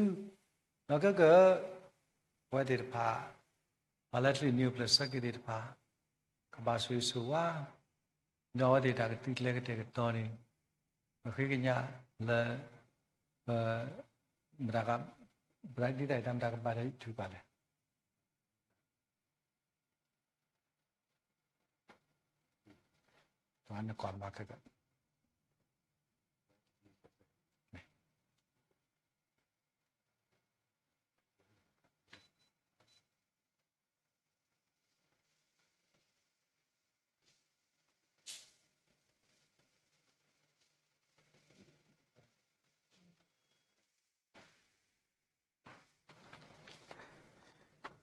ဒီးကဲက ပဝဲသ့ၣ်တဖၣ် ပှၤလၢချုးန့ၣ်နံၣ်အိၣ်ဖျဲၣ်ဆၢက့ၤသ့ၣ်တဖၣ် ကဘၣ်ဆိၣ်ဂ့ၤဆိၣ်ဝါ ဒီးအဝဲသ့ၣ်တၢ်ကသုးကျဲကတဲာ်ကတီၤန့ၣ် ပဃ့ကညးလၢ ပ မတၤက ပဒ်သိးတၢ်မတၤကဘၣ်ထုကဖၣ်လဲၣ်. နကွၢ်မၤခဲက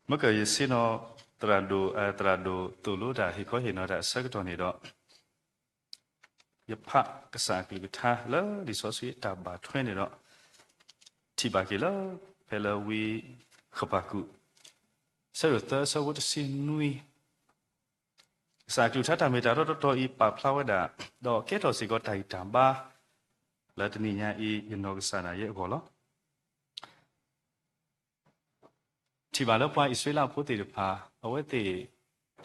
မ့ၢ်ကယဆ့ၣ်နီၤ သရၣ်ဒိၣ် သရၣ်ဒိၣ်သိၣ်လိတၢ်ဟ့ၣ်ခီဟ့ၣ်နီၤတၢ်အဆၢကတီၢ်န့ၣ်ဒီး ယဖးကစၢ်အကလုၢ်ကထါလၢလံာ်စီဆှံအတၢ်ဘၣ်ထွဲန့ၣ်ဒီး ထံၣ်ဘၣ်က့ၤလၢ ဖဲလၢဝံဃဘးကူာ် အဆၢဒိၣ်သၢ အဆၢဖိတဆံနွံ ကစၢ်အကလုၢ်ကထါတၢ်မ့ၢ်တၢ်တီတီတီအံၤ ပာ်ဖျါဝဲဒၣ် ဒီးကဲထီၣ်စ့ၢ်ကီးတၢ်ဂံၢ်တၢ်ဘါ လၢတနံၤညါအံၤ ယနီၢ်ကစၢ်ဒၣ်ယဲအဂီၢ်လီၤ. ထံၣ်ဘၣ်လၢပှၤအံၣ်စရ့လးဖိသ့ၣ်တဖၣ် အဝဲသ့ၣ်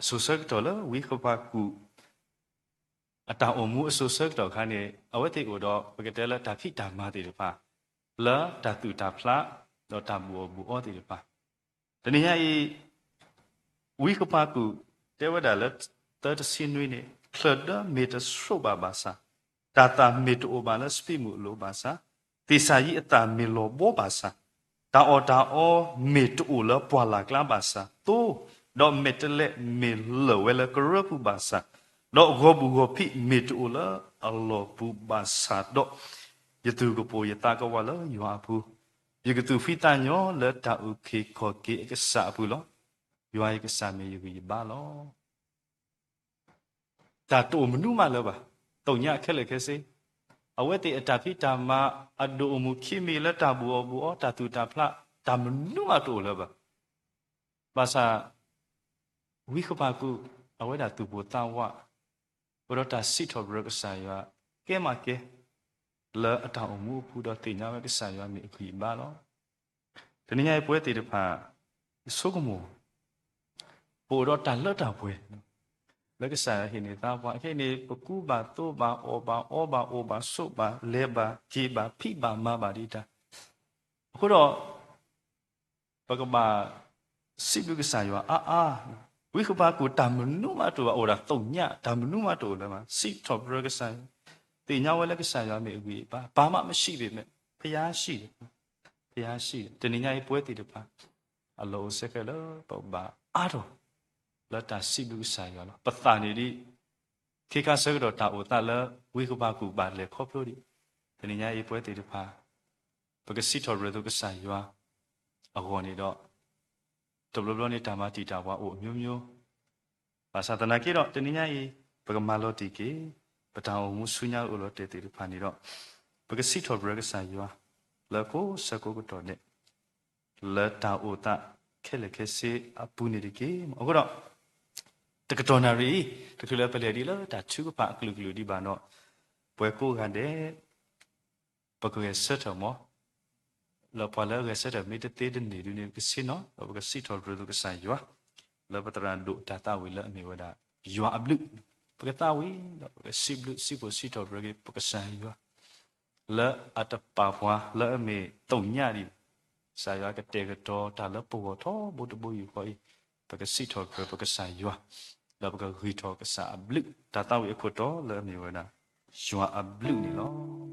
စိၤဆၢကတီၢ်လၢဝံဃဘးကူာ် အတၢ်အိၣ်မူအစိၤဆၢကတီၢ်အခါန့ၣ် အဝဲသ့ၣ်အိၣ်ဒီး ပကတဲလၢတၢ်ဖံးတၢ်မၤသ့ၣ်တဖၣ် လၢတၢ်သူၣ်တၢ်ဖျး ဒီးတၢ်ဘူးအီၣ်ဘူးအီသ့ၣ်တဖၣ် တနံၤညါအံၤ ဝံဃဘးကူာ် တဲဝဲဒၣ်လၢ သၢတဆံနွံန့ၣ် ချၢၣ်ဒၢမ့ၢ်တဆိးဘၣ်ဘၣ်ဆၣ်, တၢ်သၣ်မ့ၢ်တအိၣ်ဘၣ်လၢစပံးမုၢ်အလိၤဘၣ်ဆၣ်, သ့ၣ်စၤယံးအသၣ်မ့ၢ်လီၤဘှီဘၣ်ဆၣ်, တၢ်အီၣ်တၢ်အီမ့ၢ်တအိၣ်လၢပှၢ်လၢ်ကျါဘၣ်ဆၣ်, သိ ဒီးမဲာ်တဲးလဲးမ့ၢ်လၢာ်ဝဲလၢကရၢပူၤဘၣ်ဆၣ်, ဒီးဂီၤဘူၣ်ဂီၤဖံးမ့ၢ်တအိၣ်လၢအလီၢ်ပူၤဘၣ်ဆၣ်ဒီး, ယသူၣ်ကပိာ်ယသးကဝးလၢယွၤအပူၤ, ယကသူၣ်ဖှံသးညီလၢတၢ်အုၣ်က့ၤခီၣ်က့ၤအကစၢ်အပူၤလီၤ. ယွၤယကစၢ်မ့ၢ်ယဂံၢ်ယဘါလီၤ. တၢ်တအိၣ်မနုၤမးလၢၤဘၣ်, သ့ၣ်ညါခဲလၢာ်ခဲဆ့, အဝဲသ့ၣ်အတၢ်ဖံးတၢ်မၤအဒိၣ်အမုၢ်ခံမံၤလၢတၢ်ဘူၣ်အီၣ်ဘူၣ်အီ တၢ်သူၣ်တၢ်ဖျး, တၢ်မနုၤမးတအိၣ်လၢၤဘၣ်. ဘၣ်ဆၣ် ဝံဃပၤကူး အဝဲဒၣ်သူၣ်ပိၢ်သးဝး အိၣ်ဒီးတၢ်စံးထီၣ်ပတြၢၤကစၢ်ယွၤ ကဲမးကဲ လၢအတၢ်အိၣ်မူအပူၤဒီးသ့ၣ်ညါဝဲကစၢ်ယွၤမ့ၢ်အဂံၢ်အဘါလီၤ. တနံၤညါအံၤပဝဲသ့ၣ်တဖၣ် ဆိကမိၣ် ပအိၣ်ဒီးတၢ်လၢတၢ်ပှဲၤ လၢကစၢ်ယွၤဟ့ၣ်န့ၢ်သးပှၤ ခဲအံၤန့ၣ် ပကူဘၣ်သိးဘၣ် အီၣ်ဘၣ်အီဘၣ် အိၣ်ဘၣ်ဆိးဘၣ် လဲၤဘၣ်က့ၤဘၣ် ဖံးဘၣ်မၤဘၣ်ဒ်တၢ် အဃိဒီး ပကဘၣ်စံးဘျုးကစၢ်ယွၤအါအါ, ဝံဃပၤကူးတၢ်မနုၤမးတအိၣ်ဘၣ် အိၣ်ဒၣ်သ့ၣ်ညါ တၢ်မနုၤမးတအိၣ်လၢၤဘၣ် စံးထီၣ်ပတြၢၤကစၢ်ယွၤ, သ့ၣ်ညါဝဲလၢကစၢ်ယွၤမ့ၢ်အဂံၢ်အဘါ ပၢ်မးမရှိ ဘၣ်မ့ၢ် ဖယါရှိ ဖယါရှိ တနံၤညါအံၤပဝဲသ့ၣ်တဖၣ် အလီၢ်အိၣ်ဆၢဃဲလၢပကဘၣ်အါထီၣ် လၢတၢ်စံးဘျုးကစၢ်ယွၤလီၤ. ပသးန့ၣ်ဒ် ခ့ခါဆၢကတီၢ်တၢ်အိၣ်သးလၢဝံဃပၤကူးဘၣ်လဲၤခီဖျိဒံး, တနံၤညါအံၤပဝဲသ့ၣ်တဖၣ် ပကစံးထီၣ်ပတြၢၤသိးကစၢ်ယွၤအဂီၢ်န့ၣ်ဒီး တဘျီဘျီန့ၣ်တၢ်မၤတံာ်တာ်ပှၤအိၣ်အမျိုးမျိုး, ဘၣ်ဆၣ်သနာ်က့ဒီး တနံၤညါအံၤ ပကမၤလီၤတံၢ်က့ၤ ပတၢ်အိၣ်မူဆူညါအအိၣ်လီၤတဲာ်သ့ၣ်တဖၣ်န့ၣ်ဒီး ပကစံးထီၣ်ပတြၢၤကစၢ်ယွၤ လၢကိးဆၢကိးကတီၢ်ဒဲး လၢတၢ်အိၣ်သးခဲလၢာ်ခဲဆ့အပူၤန့ၣ်တက့ၢ်. အဃိဒီး တကတီၢ်နၣ်ရံၣ်အံၤ တချုးလၢပလဲၤဒံးလၢတၢ်ထုကဖၣ်အကလုာ်ကလုာ်ဒံးဘၣ်ဒီး ပှၤကိးဂၤဒဲး ပကဂဲၤဆၢထၢၣ်မး လၢပှၤလၢအဂဲၤဆၢထၢၣ်မ့ၢ်တသ့တန့ၢ်ဒုန့ၣ် ပကဆ့ၣ်နီၤ ဒီးပကစံးထီၣ်ပတြၢၤသိးကစၢ်ယွၤ လၢပသရၣ်ဒိၣ်တၢ်သးဝံၣ်လၢအမ့ၢ်ဝဲဒၣ် ယွၤအဘျုး, ပကသးဝံၣ်ဒီးပကစံးဘျုးစံးဖှိၣ်စံးထီၣ်ပတြၢၤက့ၤ ပကစၢ်ယွၤ လၢအတပာ်ပှၤလၢအမ့ၢ်သ့ၣ်ညါဒံး ကစၢ်ယွၤကတဲာ်ကတီၤတၢ်လၢပဂီၢ်ထီဘိတဘိယူၢ်ဃီအံၤ, ပကစံးထီၣ်ပတြၢၤပကစၢ်ယွၤ, ဒီးပကဂံၢ်ထီၣ်ကစၢ်အဘျုး တၢ်သးဝံၣ်အခိၣ်တီလၢအမ့ၢ်ဝဲဒၣ် ယွၤအဘျုးန့ၣ်လီၤ.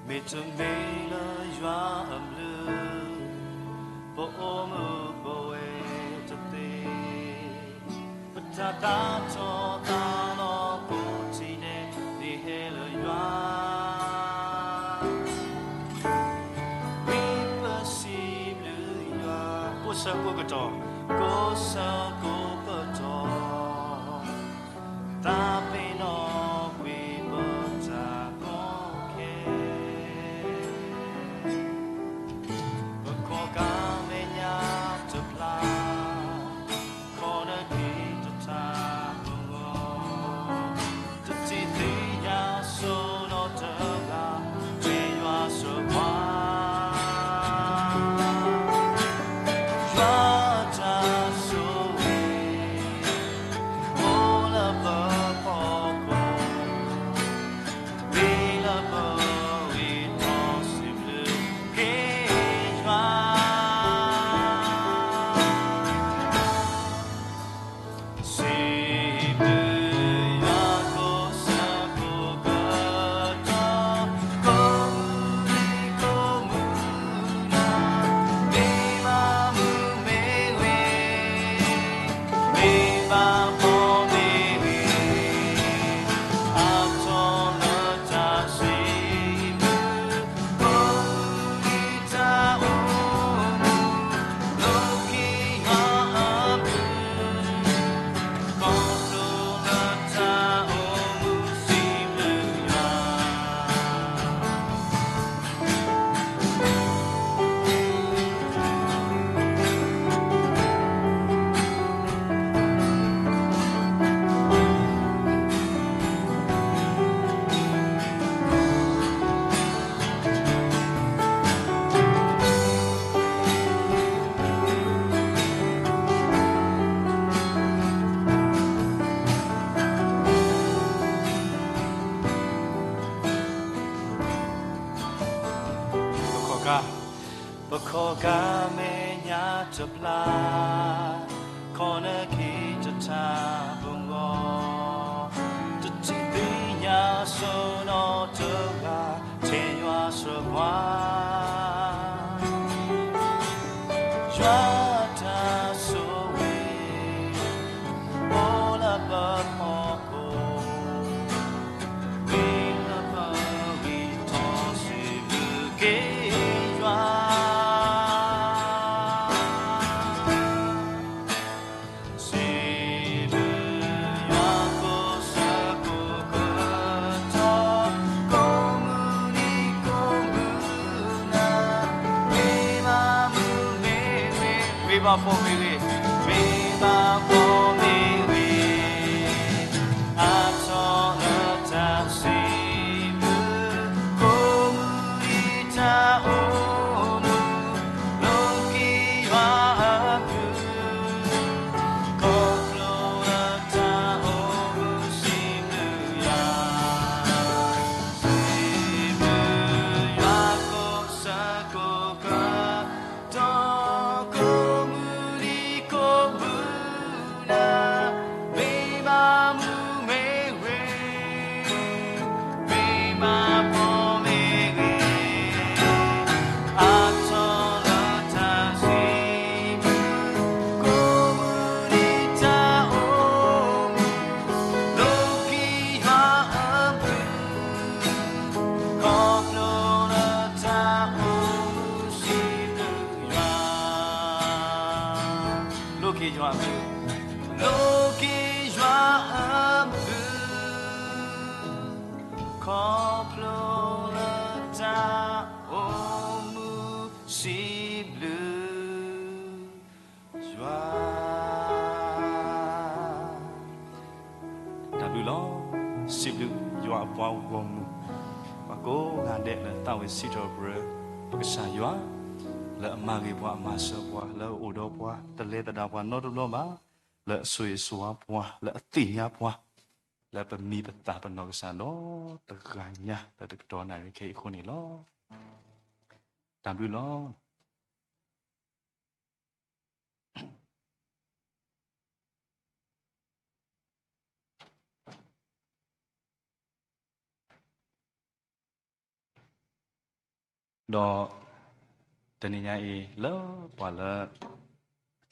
မ့တမ့ၢ်လၢယွၤအဘျုး, ပအိၣ်မူပဝဲတသ့, ပတၢ်သးထီၣ်သးလီၤကိးထံၣ်ဒဲး မ့ၢ်ဟဲလၢယွၤ ဝံပစံးဘျုးယွၤ, ကိးဆၢကိးကတီၢ်, ကိးဆၢကိးကတီၢ်, သးပ့ၤနီၣ်ကွံာ်ပတၢ်ကီခဲ, ပခီၣ်ကါမဲာ်ညါတဖျါ, ခီၣ်နၢက့ၤတထါပဂီၢ်, တထံၣ်သ့ၣ်ညါစိနီတဘျီ, မ့ၢ်ယွၤစၢၤပှၤ, ယွၤတၢ်ဆိၣ်ဂ့ၤ ပခီၣ်ကါမဲာ်ညါတဘျါ, ခီၣ်နၢက့ၤတထးပဂီၢ်, တထံၣ်သ့ၣ်ညါစိနီတဂၤ, ထဲယွၤဆှၢကွၢ် ယွၤတၢ်ဆိၣ်ဂ့ၤ အိၣ်လၢပဖီခိၣ်, မ့ၢ်လၢပဂံၢ်ထီၣ် စံးဘျုးက့ၤယွၤ, စံးဘျုးယွၤကိးဆၢကိးကတီၢ်, ကိးမုၢ်နံၤကိးမုၢ်နၤ, မ့ၢ်ဘၣ်မုာ်မ့ၢ်ဂ့ၤ, မ့ၢ်ဘၣ်ဖှီၣ်မ့ၢ်ဂ့ၤ, မ့ၢ်ဘၣ်ဖှီၣ်မ့ၢ်ဂ့ၤ, အါထီၣ်လၢတၢ်စံးဘျုး, ကိးမုၢ်နံၤတၢ်အိၣ်မူ, လိးက့ၤယွၤအဘျုး, ခီဖျိလၢတၢ်အိၣ်မူစံးဘျုးယွၤ, စံးဘျုးယွၤကိးဆၢကိးကတီၢ်, ကိးမုၢ်နံၤကိးမုၢ်နၤ, မ့ၢ်ဘၣ်မုာ်မ့ၢ်ဂ့ၤ, မ့ၢ်ဘၣ်ဖှီၣ်မ့ၢ်ဂ့ၤ, အါထီၣ်လၢတၢ်စံးဘျုး, ကိးမုၢ်နံၤတၢ်အိၣ်မူ, လိးက့ၤယွၤအဘျုး, ခီဖျိလၢတၢ်အိၣ်မူစံးဘျုးယွၤ, လိးက့ၤယွၤအဘျုး, လိးက့ၤယွၤအဘျုး, ခီဖျိလၢတၢ်အိၣ်မူစံးဘျုးယွၤ. တၢ်ဘျုးလီၤ. စံးဘျုးယွၤအပှၤဂီၢ်မုၢ်, ပှၤကိးဂၤဒဲးလၢသးဝံၣ်စံးထီၣ်ပတြၢၤ ပကစၢ်ယွၤ, လၢအမၤဂ့ၤပှၤ အမၤစၢၤပှၤ လၢအအိၣ်ဒီးပှၤ တလဲၤသဒၣ်ပှၤနီတဘျီဘၣ်, လၢအဆိၣ်ဂ့ၤဆိၣ်ဝါပှၤ လၢအသ့ၣ်ညါပှၤ လၢပမံၤပသၣ်ပနီၢ်ကစၢ်ဒီးတဂၤညါ လၢတကတီၢ်နၣ်ရံၣ်ခဲအံၤအဃိန့ၣ်လီၤ. တၢ်ဘျုးလီၤ. ဒီးတနံၤညါအံၤ လၢပှၤလၢ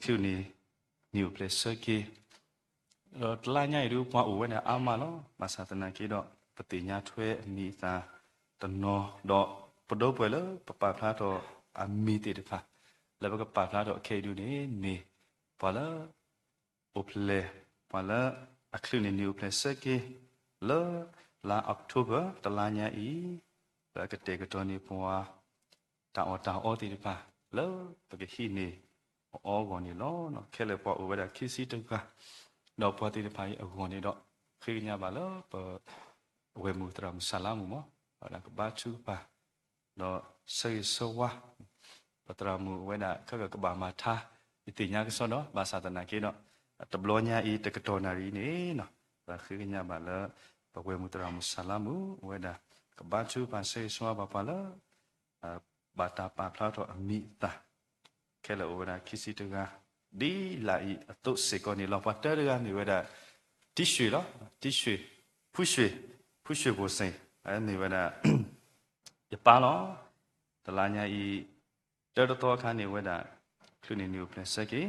ချုးန့ၢ် နံၣ်အိၣ်ဖျဲၣ်ဆၢက့ၤ, ဒီးတလါညါအံၤဒုး ပှၤအိၣ်ဝဲဒၣ်အါမးလီၤ. ဘၣ်ဆၣ်သနာ်က့ဒီး ပသ့ၣ်ညါထွဲအမံၤအသၣ်တနီၤ, ဒီးပဒီပုၢ်ဝဲၢ်လၢပပာ်ဖျါထီၣ်အမံၤသ့ၣ်တဖၣ် လၢပကပာ်ဖျါထီၣ်အခဲအံၤဒုးန့ၣ် မ့ၢ်ပှၤလၢ အိၣ်ဖျဲၣ်, ပှၤလၢအချုးန့ၢ်နံၣ်အိၣ်ဖျဲၣ်ဆၢက့ၤ လၢ လါ October တလါညါအံၤ, လၢအကတဲာ်ကတီၤန့ၢ်ပှၤ တၢ်အီၣ်တၢ်အီသ့ၣ်တဖၣ် လၢပကဟံးန့ၢ်အီၤအဂီၢ်န့ၣ်လီၤ. ခဲလၢာ်ပှၤအိၣ်ဝဲဒၣ်ခံဆံတဂၤ, ဒီးပှၤသ့ၣ်တဖၣ်အံၤအဂီၢ်န့ၣ်ဒီး ဃ့ကညးဘၣ်လၢပ ဝဲၢ်မုၢ်သရၣ်မုၣ်ဆၣ်လါမူးမး, ဝဲဒၣ်ကဘါထုကဖၣ် ဒီးဆၢဂ့ၤဆၢဝါ ပသရၣ်မုၣ်ဝဲဒၣ် ခဲကကဘၣ်မၤထါ ယသ့ၣ်ညါကစီဒီး ဘၣ်ဆၣ်သနာ်က့ဒီး တဘျီညါအံၤ တကတီၢ်နၣ်ရံၣ်န့ၣ် ပဃ့ကညးဘၣ်လၢ ပဝဲၢ်မုၢ်သရၣ်မုၣ်ဆၣ်လါမူး အဝဲဒၣ် ကဘါထုကဖၣ်ဆၢဂ့ၤဆၢဝါဘၣ်ပှၤလၢ ဘၣ်တၢ်ပာ်ဖျါထီၣ်အမံၤအသၣ် ခဲလၢာ်အိၣ်ဝဲဒၣ်ခံဆံတဂၤ ဒ်လာ်အံၤအသိးစ့ၢ်ကီးန့ၣ်လီၤ. ပှၤတၢတဂၤမ့ၢ်ဝဲဒၣ် တံၡွ့ၣ်လီၤ. တံၡွ့ၣ်, ဖုၡွ့ၣ်, ဖုၡွ့ၣ်ဘိၣ်စ့ၣ်, အမ့ၢ်ဝဲဒၣ် ယပၢ်လီၤ. တလါညါအံၤ တၢတသီအခါန့ၣ်ဝဲဒၣ် ချုးန့ၢ်နံၣ်အိၣ်ဖျဲၣ်ဆၢက့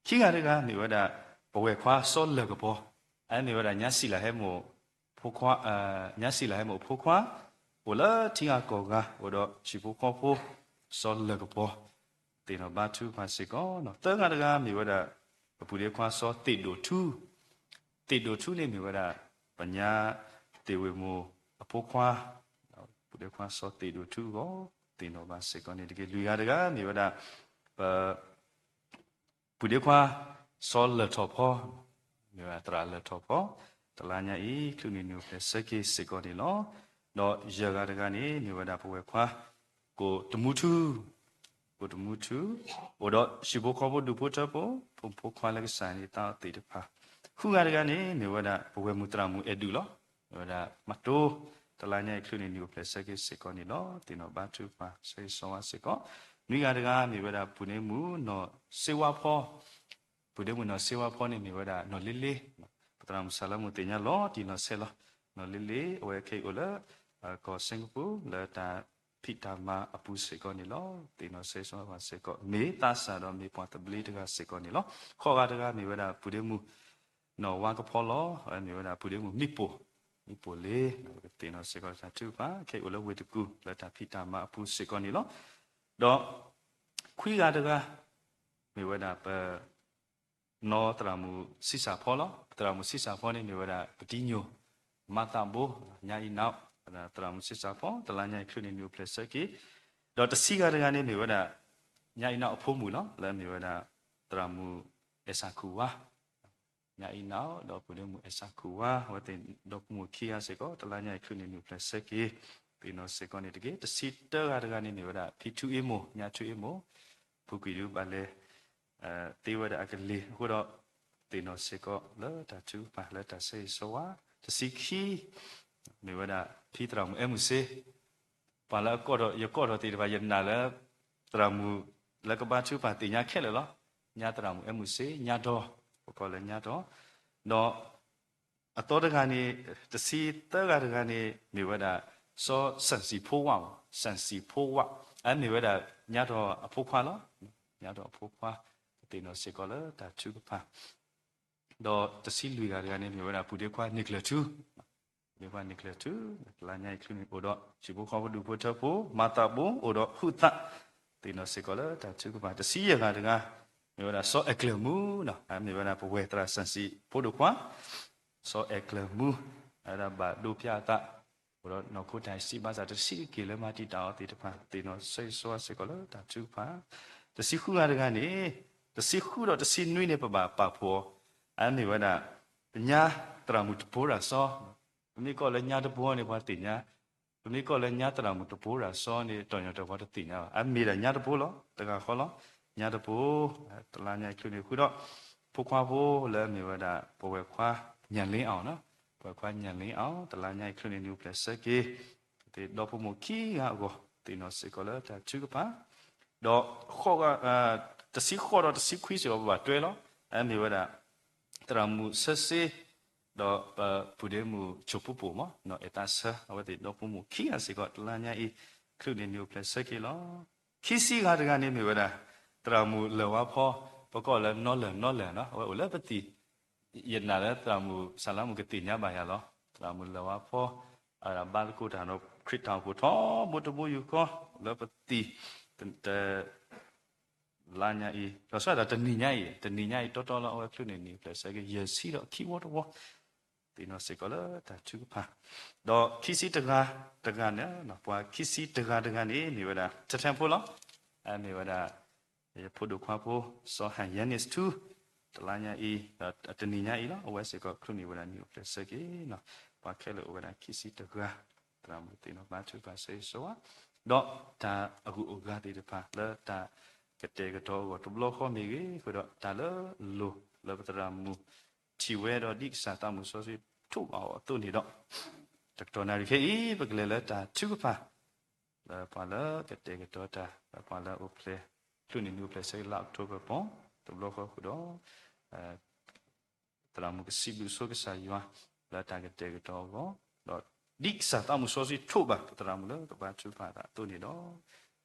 ၤ, ခံဂၤတဂၤမ့ၢ်ဝဲဒၣ် ပဝဲၢ်ခွါစီၤလၢၢ်ကပီၤ, အမ့ၢ်ဝဲဒၣ် ညါစံၣ်လၢဟဲမိၢ် ဖိခွါ, ညါစံၣ်လၢဟဲမိၢ်အဖိခွါ, အိၣ်လၢထံဂၤကီၢ်ဂၤ အိၣ်ဒီးဟံၣ်ဖိဃီဖိ စီၤလၢၢ်ကပီၤ သ့ၣ်နီၣ်ဘါထုကဖၣ်စ့ၢ်ကီး, သၢဂၤတဂၤမ့ၢ်ဝဲဒၣ် ပပုၢ်ဒ့ခွါစီၤသ့ၣ်ဒိၣ်ထူ, သ့ၣ်ဒိၣ်ထူန့ၣ်မ့ၢ်ဝဲဒၣ် ပညါသ့ၣ်ဝ့ၢ်မိၢ်အဖိခွါ, ပုၢ်ဒ့ခွါစီၤသ့ၣ်ဒိၣ်ထူအဂီၢ် သ့ၣ်နီၣ်ဘၣ်စ့ၢ်ကီးန့ၣ်တက့ၢ်. လွံၢ်ဂၤတဂၤမ့ၢ်ဝဲဒၣ် ပ ပုၢ်ဒ့ခွါ စီၤလၢၢ်ထီၣ်ဖီ, မ့ၢ်ဝဲဒၣ်သရၣ်လၢၢ်ထီၣ်ဖီ, တလါညါအံၤ ချုးန့ၢ်နံၣ်အိၣ်ဖျဲၣ်ဆၢက့ၤစ့ၢ်ကီးန့ၣ်လီၤ. ဒီးယဲၢ်ဂၤတဂၤန့ၣ် မ့ၢ်ဝဲဒၣ်ပဝဲၢ်ခွါ ကိၣ်တမူထူ, ကိၣ်တမူထူ, အိၣ်ဒီးဟံၣ်ဖိဃီဖိဒူၣ်ဖိထၢဖိ ဖိမုၣ်ဖိခွါလၢကစၢ်န့ၣ်သးအီၤသ့ၣ်တဖၣ်, ဃုဂၤတဂၤန့ၣ် မ့ၢ်ဝဲဒၣ်ပဝဲၢ်မုၢ်သရၣ်မုၣ်အဲၣ်ဒုးလီၤ. မ့ၢ်ဝဲဒၣ်မးတိ တလါညါအံၤ ချုးန့ၢ်နံၤအိၣ်ဖျဲၣ်ဆၢက့ၤစ့ၢ်ကီးန့ၣ်လီၤ. သ့ၣ်နီၣ်ဘါထုကဖၣ် ဆၢဂ့ၤဆၢဝါစ့ၢ်ကီး. နွံဂၤတဂၤ မ့ၢ်ဝဲဒၣ် ပုၢ်ဒ့မုၣ်နီၢ်စ့ဝါဖီ ပုၢ်ဒ့မုၣ်နီၢ်စ့ဝါဖီန့ၣ် မ့ၢ်ဝဲဒၣ်နီၢ်လ့လ့, ပသရၣ်မုၣ်စၢ်လါမူးသ့ၣ်ညါလီၤတံၢ်လီၤဆဲးလီၤ. နီၢ်လ့လ့ အဝဲခဲအံၤအိၣ်လၢ ကီၢ်စ့ၣ်ကပူၤ လၢတၢ်ဖံးတၢ်မၤအပူၤစ့ၢ်ကီးန့ၣ်လီၤ. သ့ၣ်နီၣ်ဆၢဂ့ၤဆၢဝါစ့ၢ်ကီး မ့ၢ်သးစၢ်ဒီးမ့ၢ်ပှၤသဘျ့တဂၤစ့ၢ်ကီးန့ၣ်လီၤ. ဃိးဂၤတဂၤ မ့ၢ်ဝဲဒၣ် ပုၢ်ဒ့မုၣ်နီၢ်ဝါကဖီလီၤ. မ့ၢ်ဝဲဒၣ် ပုၢ်ဒ့မုၣ်မံပူၤ, မံပူၤလ့, ပကသ့ၣ်နီၣ်စ့ၢ်ကီးတၢ်ထုကဖၣ် ခဲအံၤအိၣ်လၢဝ့ၢ်တကူၣ် လၢတၢ်ဖံးတၢ်မၤအပူၤစ့ၢ်ကီးန့ၣ်လီၤ. ဒီး ခွံဂၤတဂၤ မ့ၢ်ဝဲဒၣ်ပ နီၢ်သရၣ်မုၣ်ဆံးစၢ်ဖီလီၤ. သရၣ်မုၣ်ဆံးစၢ်ဖီန့ၣ် မ့ၢ်ဝဲဒၣ် ပတံညိၣ် မၤသးဘိ ညါအံၤနၤ, သရၣ်မုၣ်ဆံးစၢ်ဖီ တလါညါအံၤ ချုးန့ၢ်နံၤအိၣ်ဖျဲၣ်ဆၢက့ၤ, ဒီးတဆံဂၤတဂၤန့ၣ် မ့ၢ်ဝဲဒၣ် ညါအံၤနၤအဖိမုၣ်လီၤ. လၢမ့ၢ်ဝဲဒၣ် သရၣ်မုၣ်အဲၣ်စၣ်ခူၣ်ဝါ ညါအံၤနၤ ဒီးပုၢ်ဒ့မုၣ်အဲၣ်စၣ်ခူၣ်ဝါ အဝဲသ့ၣ်ဒီဖိမိၢ်ခံဂၤစ့ၢ်ကီး တလါညါအံၤ ချုးန့ၢ်နံၤအိၣ်ဖျဲၣ်ဆၢက့ၤ, သ့ၣ်နီၣ်စ့ၢ်ကီးန့ၣ်တက့ၢ်. တဆံတၢဂၤတဂၤန့ၣ် မ့ၢ်ဝဲဒၣ် ဖံထူအ့မိၢ် ညါထူအ့မိၢ် ပူၤကွံာ်ဒုးဘၣ်လဲၤ သ့ဝဲဒၣ်အကလ့ၢ်အဃိဒီး သ့ၣ်နီၣ်စ့ၢ်ကီးလၢတၢ်ထုကဖၣ် လၢတၢ်ဆၢဂ့ၤဆၢဝါ. တဆံခံ မ့ၢ်ဝဲဒၣ် ဖံသရၣ်မုၣ်အဲၣ်မုၢ်စ့ ပှၤလၢအကိးထီၣ် ယကိးထီၣ်သ့ၣ်တဖၣ် ယနာ်လၢ သရၣ်မုၣ်လၢကဘါထုကဖၣ်သ့ၣ်ညါခဲလၢာ်လီၤ. ညါသရၣ်မုၣ်အဲၣ်မုၢ်စ့ ညါဒီး ပကိးလၢညါဒီး, ဒီး အသီတဂၤန့ၣ် တဆံသၢဂၤတဂၤန့ၣ် မ့ၢ်ဝဲဒၣ် စီၤစၣ်စံၣ်ဖိဝၣ်, စၣ်စံၣ်ဖိဝၣ် အမ့ၢ်ဝဲဒၣ် ညါဒီးအဖိခွါလီၤ. ညါဒီးအဖိခွါ ပသ့ၣ်နီၣ်စ့ၢ်ကီးလၢတၢ်ထုကဖၣ် ဒီးတဆံလွံၢ်ဂၤတဂၤန့ၣ် မ့ၢ်ဝဲဒၣ် ပုၢ်ဒ့ခွါန့ၢ်ကျၢၤထူ, ပုၢ်ဒ့ခွါန့ၢ်ကျၢၤထူ တလါညါအံၤ ချုးန့ၢ်အိၣ်ဒီး ဟံၣ်ဖိဃီဖိဒူၣ်ဖိထၢဖိ မၤသးဘိ အိၣ်ဒီးဟုးသး, သ့ၣ်နီၣ်စ့ၢ်ကီးလၢတၢ်ထုကဖၣ်. တဆံယဲၢ်ဂၤတဂၤ မ့ၢ်ဝဲဒၣ် စီၤအဲၣ်ကျၢၤမူ မ့ၢ်ဝဲဒၣ် ပဝဲၢ်သရၣ်စၣ်စံၣ်ဖိဒိၣ်ခွါ စီၤအဲၣ်ကျၢၤမူ အဝဲဒၣ်ဘၣ်ဒိဖၠါအသး, အိၣ်ဒီးနီၢ်ခိတၢ်စံးဘၣ်ဆၣ် တဆံးတက့ၢ်လၢမၤတံာ်တာ်အီၤသ့ၣ်တဖၣ် သ့ၣ်နီၣ်ဆၢဂ့ၤဆၢဝါစ့ၢ်ကီးလၢတၢ်ထုကဖၣ်. တဆံဃုဂၤတဂၤန့ၣ် တဆံဃုဒီးတဆံနွံန့ၣ် ပဘၣ်ပာ်ဖှိၣ်အီၤ, အမ့ၢ်ဝဲဒၣ် ညါသရၣ်မုၣ်တဘိရၣ်စီ, ပမ့ၢ်ကိးလၢညါတဘိန့ၣ် ပှၤသ့ၣ်ညါ, ပမ့ၢ်ကိးလၢညါသရၣ်မုၣ်တဘိရၣ်စီန့ၣ် တီၢ်ညီတီၢ်ပှၤတသ့ၣ်ညါဘၣ်. အမ့ၢ်ဒၣ်ညါတဘိလီၤ, တဂၤဃီလီၤ, ညါတဘိ, တလါညါအံၤ ချုးန့ၢ်ဃုာ်ဒီး ဖိခွါဖိလၢအမ့ၢ်ဝဲဒၣ် ပဝဲၢ်ခွါညၣ်လ့အီၤ, ပဝဲၢ်ခွါညၣ်လ့အီၤ တလါညါအံၤ ချုးန့ၢ်နံၤအိၣ်ဖျဲၣ်ဆၢက့ၤ သ့ၣ်ဒီဖိမိၢ်ခံဂၤအဂီၢ် သ့ၣ်နီၣ်စ့ၢ်ကီးလၢတၢ်ထုကဖၣ်, ဒီး တဆံဃိးဒီးတဆံခွံစ့ၢ်ကီး ပဘၣ်တွဲလီၤ. အမ့ၢ်ဝဲဒၣ် သရၣ်မုၣ်ဆၢစ့ ဒီးပပုၢ်ဒ့မုၣ်ဆိၣ်ပူၤပိာ်မး နီၢ်အဲၣ်သးဆၢ အဝဲသ့ၣ်ဒီဖိမိၢ်ခံဂၤစ့ၢ်ကီး တလါညါအံၤ ချုးန့ၢ်နံၤအိၣ်ဖျဲၣ်ဆၢက့ၤလီၤ. ခံဆံဂၤတဂၤန့ၣ်မ့ၢ်ဝဲဒၣ် သရၣ်မုၣ်လၢၢ်ဝါဖီ ပကိးလၢနီၢ်လၢၢ် နီၢ်လၢၢ်နီၤ အဝဲအိၣ်လၢပသံၣ် ယနာ်လၢသရၣ်မုၣ်စၢ်လါမူးကသ့ၣ်ညါဘၣ်ယၤလီၤ. သရၣ်မုၣ်လၢၢ်ဝါဖီ အဝဲဒၣ်ဘါသကိးတၢ်ဒီးခရံာ်တၢ်အိၣ်ဖှိၣ်ထီဘိတဘိယူၢ်ဃီ လၢပသံၣ် တ လါညါအံၤ ဒီးဆၢဒၣ်တနံၤညါအံၤ တနံၤညါအံၤတီတီလီၤ အဝဲချုးန့ၢ်နံၤအိၣ်ဖျဲၣ်ဆၢက့ၤ ယဲၢ်ဆံဒီးခံဝီတဝီ သ့ၣ်နီၣ်စ့ၢ်ကီးလၢတၢ်ထုကဖၣ်, ဒီးခံဆံတဂၤတဂၤန့ၣ် ပှၤခံဆံတဂၤတဂၤန့ၣ် မ့ၢ်ဝဲဒၣ် ထဲထဲဖိလီၤ. အမ့ၢ်ဝဲဒၣ် ယဖိဒိၣ်ခွါဖိ စီၤဟၣ်ယဲန့ၣ်ထူ တလါညါအံၤ ဒီးတနံၤညါအံၤလီၤ အဝဲစ့ၢ်ကီးချုးန့ၢ်ဝဲဒၣ်နံၤအိၣ်ဖျဲၣ်ဆၢက့ၤနီၤ. ပှၤခဲလၢာ်အိၣ်ဝဲဒၣ်ခံဆံတဂၤ သရၣ်မုၣ်သ့ၣ်နီၣ်ဘါထုကဖၣ်ဆၢဂ့ၤဆၢဝါ ဒီးတၢ်အဂုၤအဂၤသ့ၣ်တဖၣ်လၢတၢ်ကတဲာ်ကတီၤအဂီၢ်တဘျီဃီမ့ၢ်ဂ့ၤ, ဃုာ်ဒီးတၢ်လၢအလိၤလၢပသရၣ်မုၣ်ထံၣ်ဝဲဒီးဒ်ကစၢ်သးမုၢ်စီဆှံထိးဘၣ်အီၤအသိးန့ၣ်ဒီး တကတီၢ်နၣ်ရံၣ်ခဲအံၤ ပကလဲၤလၢတၢ်ထုကဖၣ် လၢပှၤလၢကတဲာ်ကတီၤတၢ် လၢပှၤလၢအိၣ်ဖျဲၣ် ချုးန့ၢ်နံၤအိၣ်ဖျဲၣ်ဆၢက့ၤလါအီးကထိဘၢၣ်ပီၤ တဘျီဃီဃုာ်ဒီး သရၣ်မုၣ်ကစံးဘျုးဆိကစၢ်ယွၤ လၢတၢ်ကတဲာ်ကတီၤအဂီၢ် ဒီးဒ်ကစၢ်သးမုၢ်စီဆှံထိးဘၣ်ပသရၣ်မုၣ်လၢကဘါထုကဖၣ်တၢ်အသိးန့ၣ်ဒီး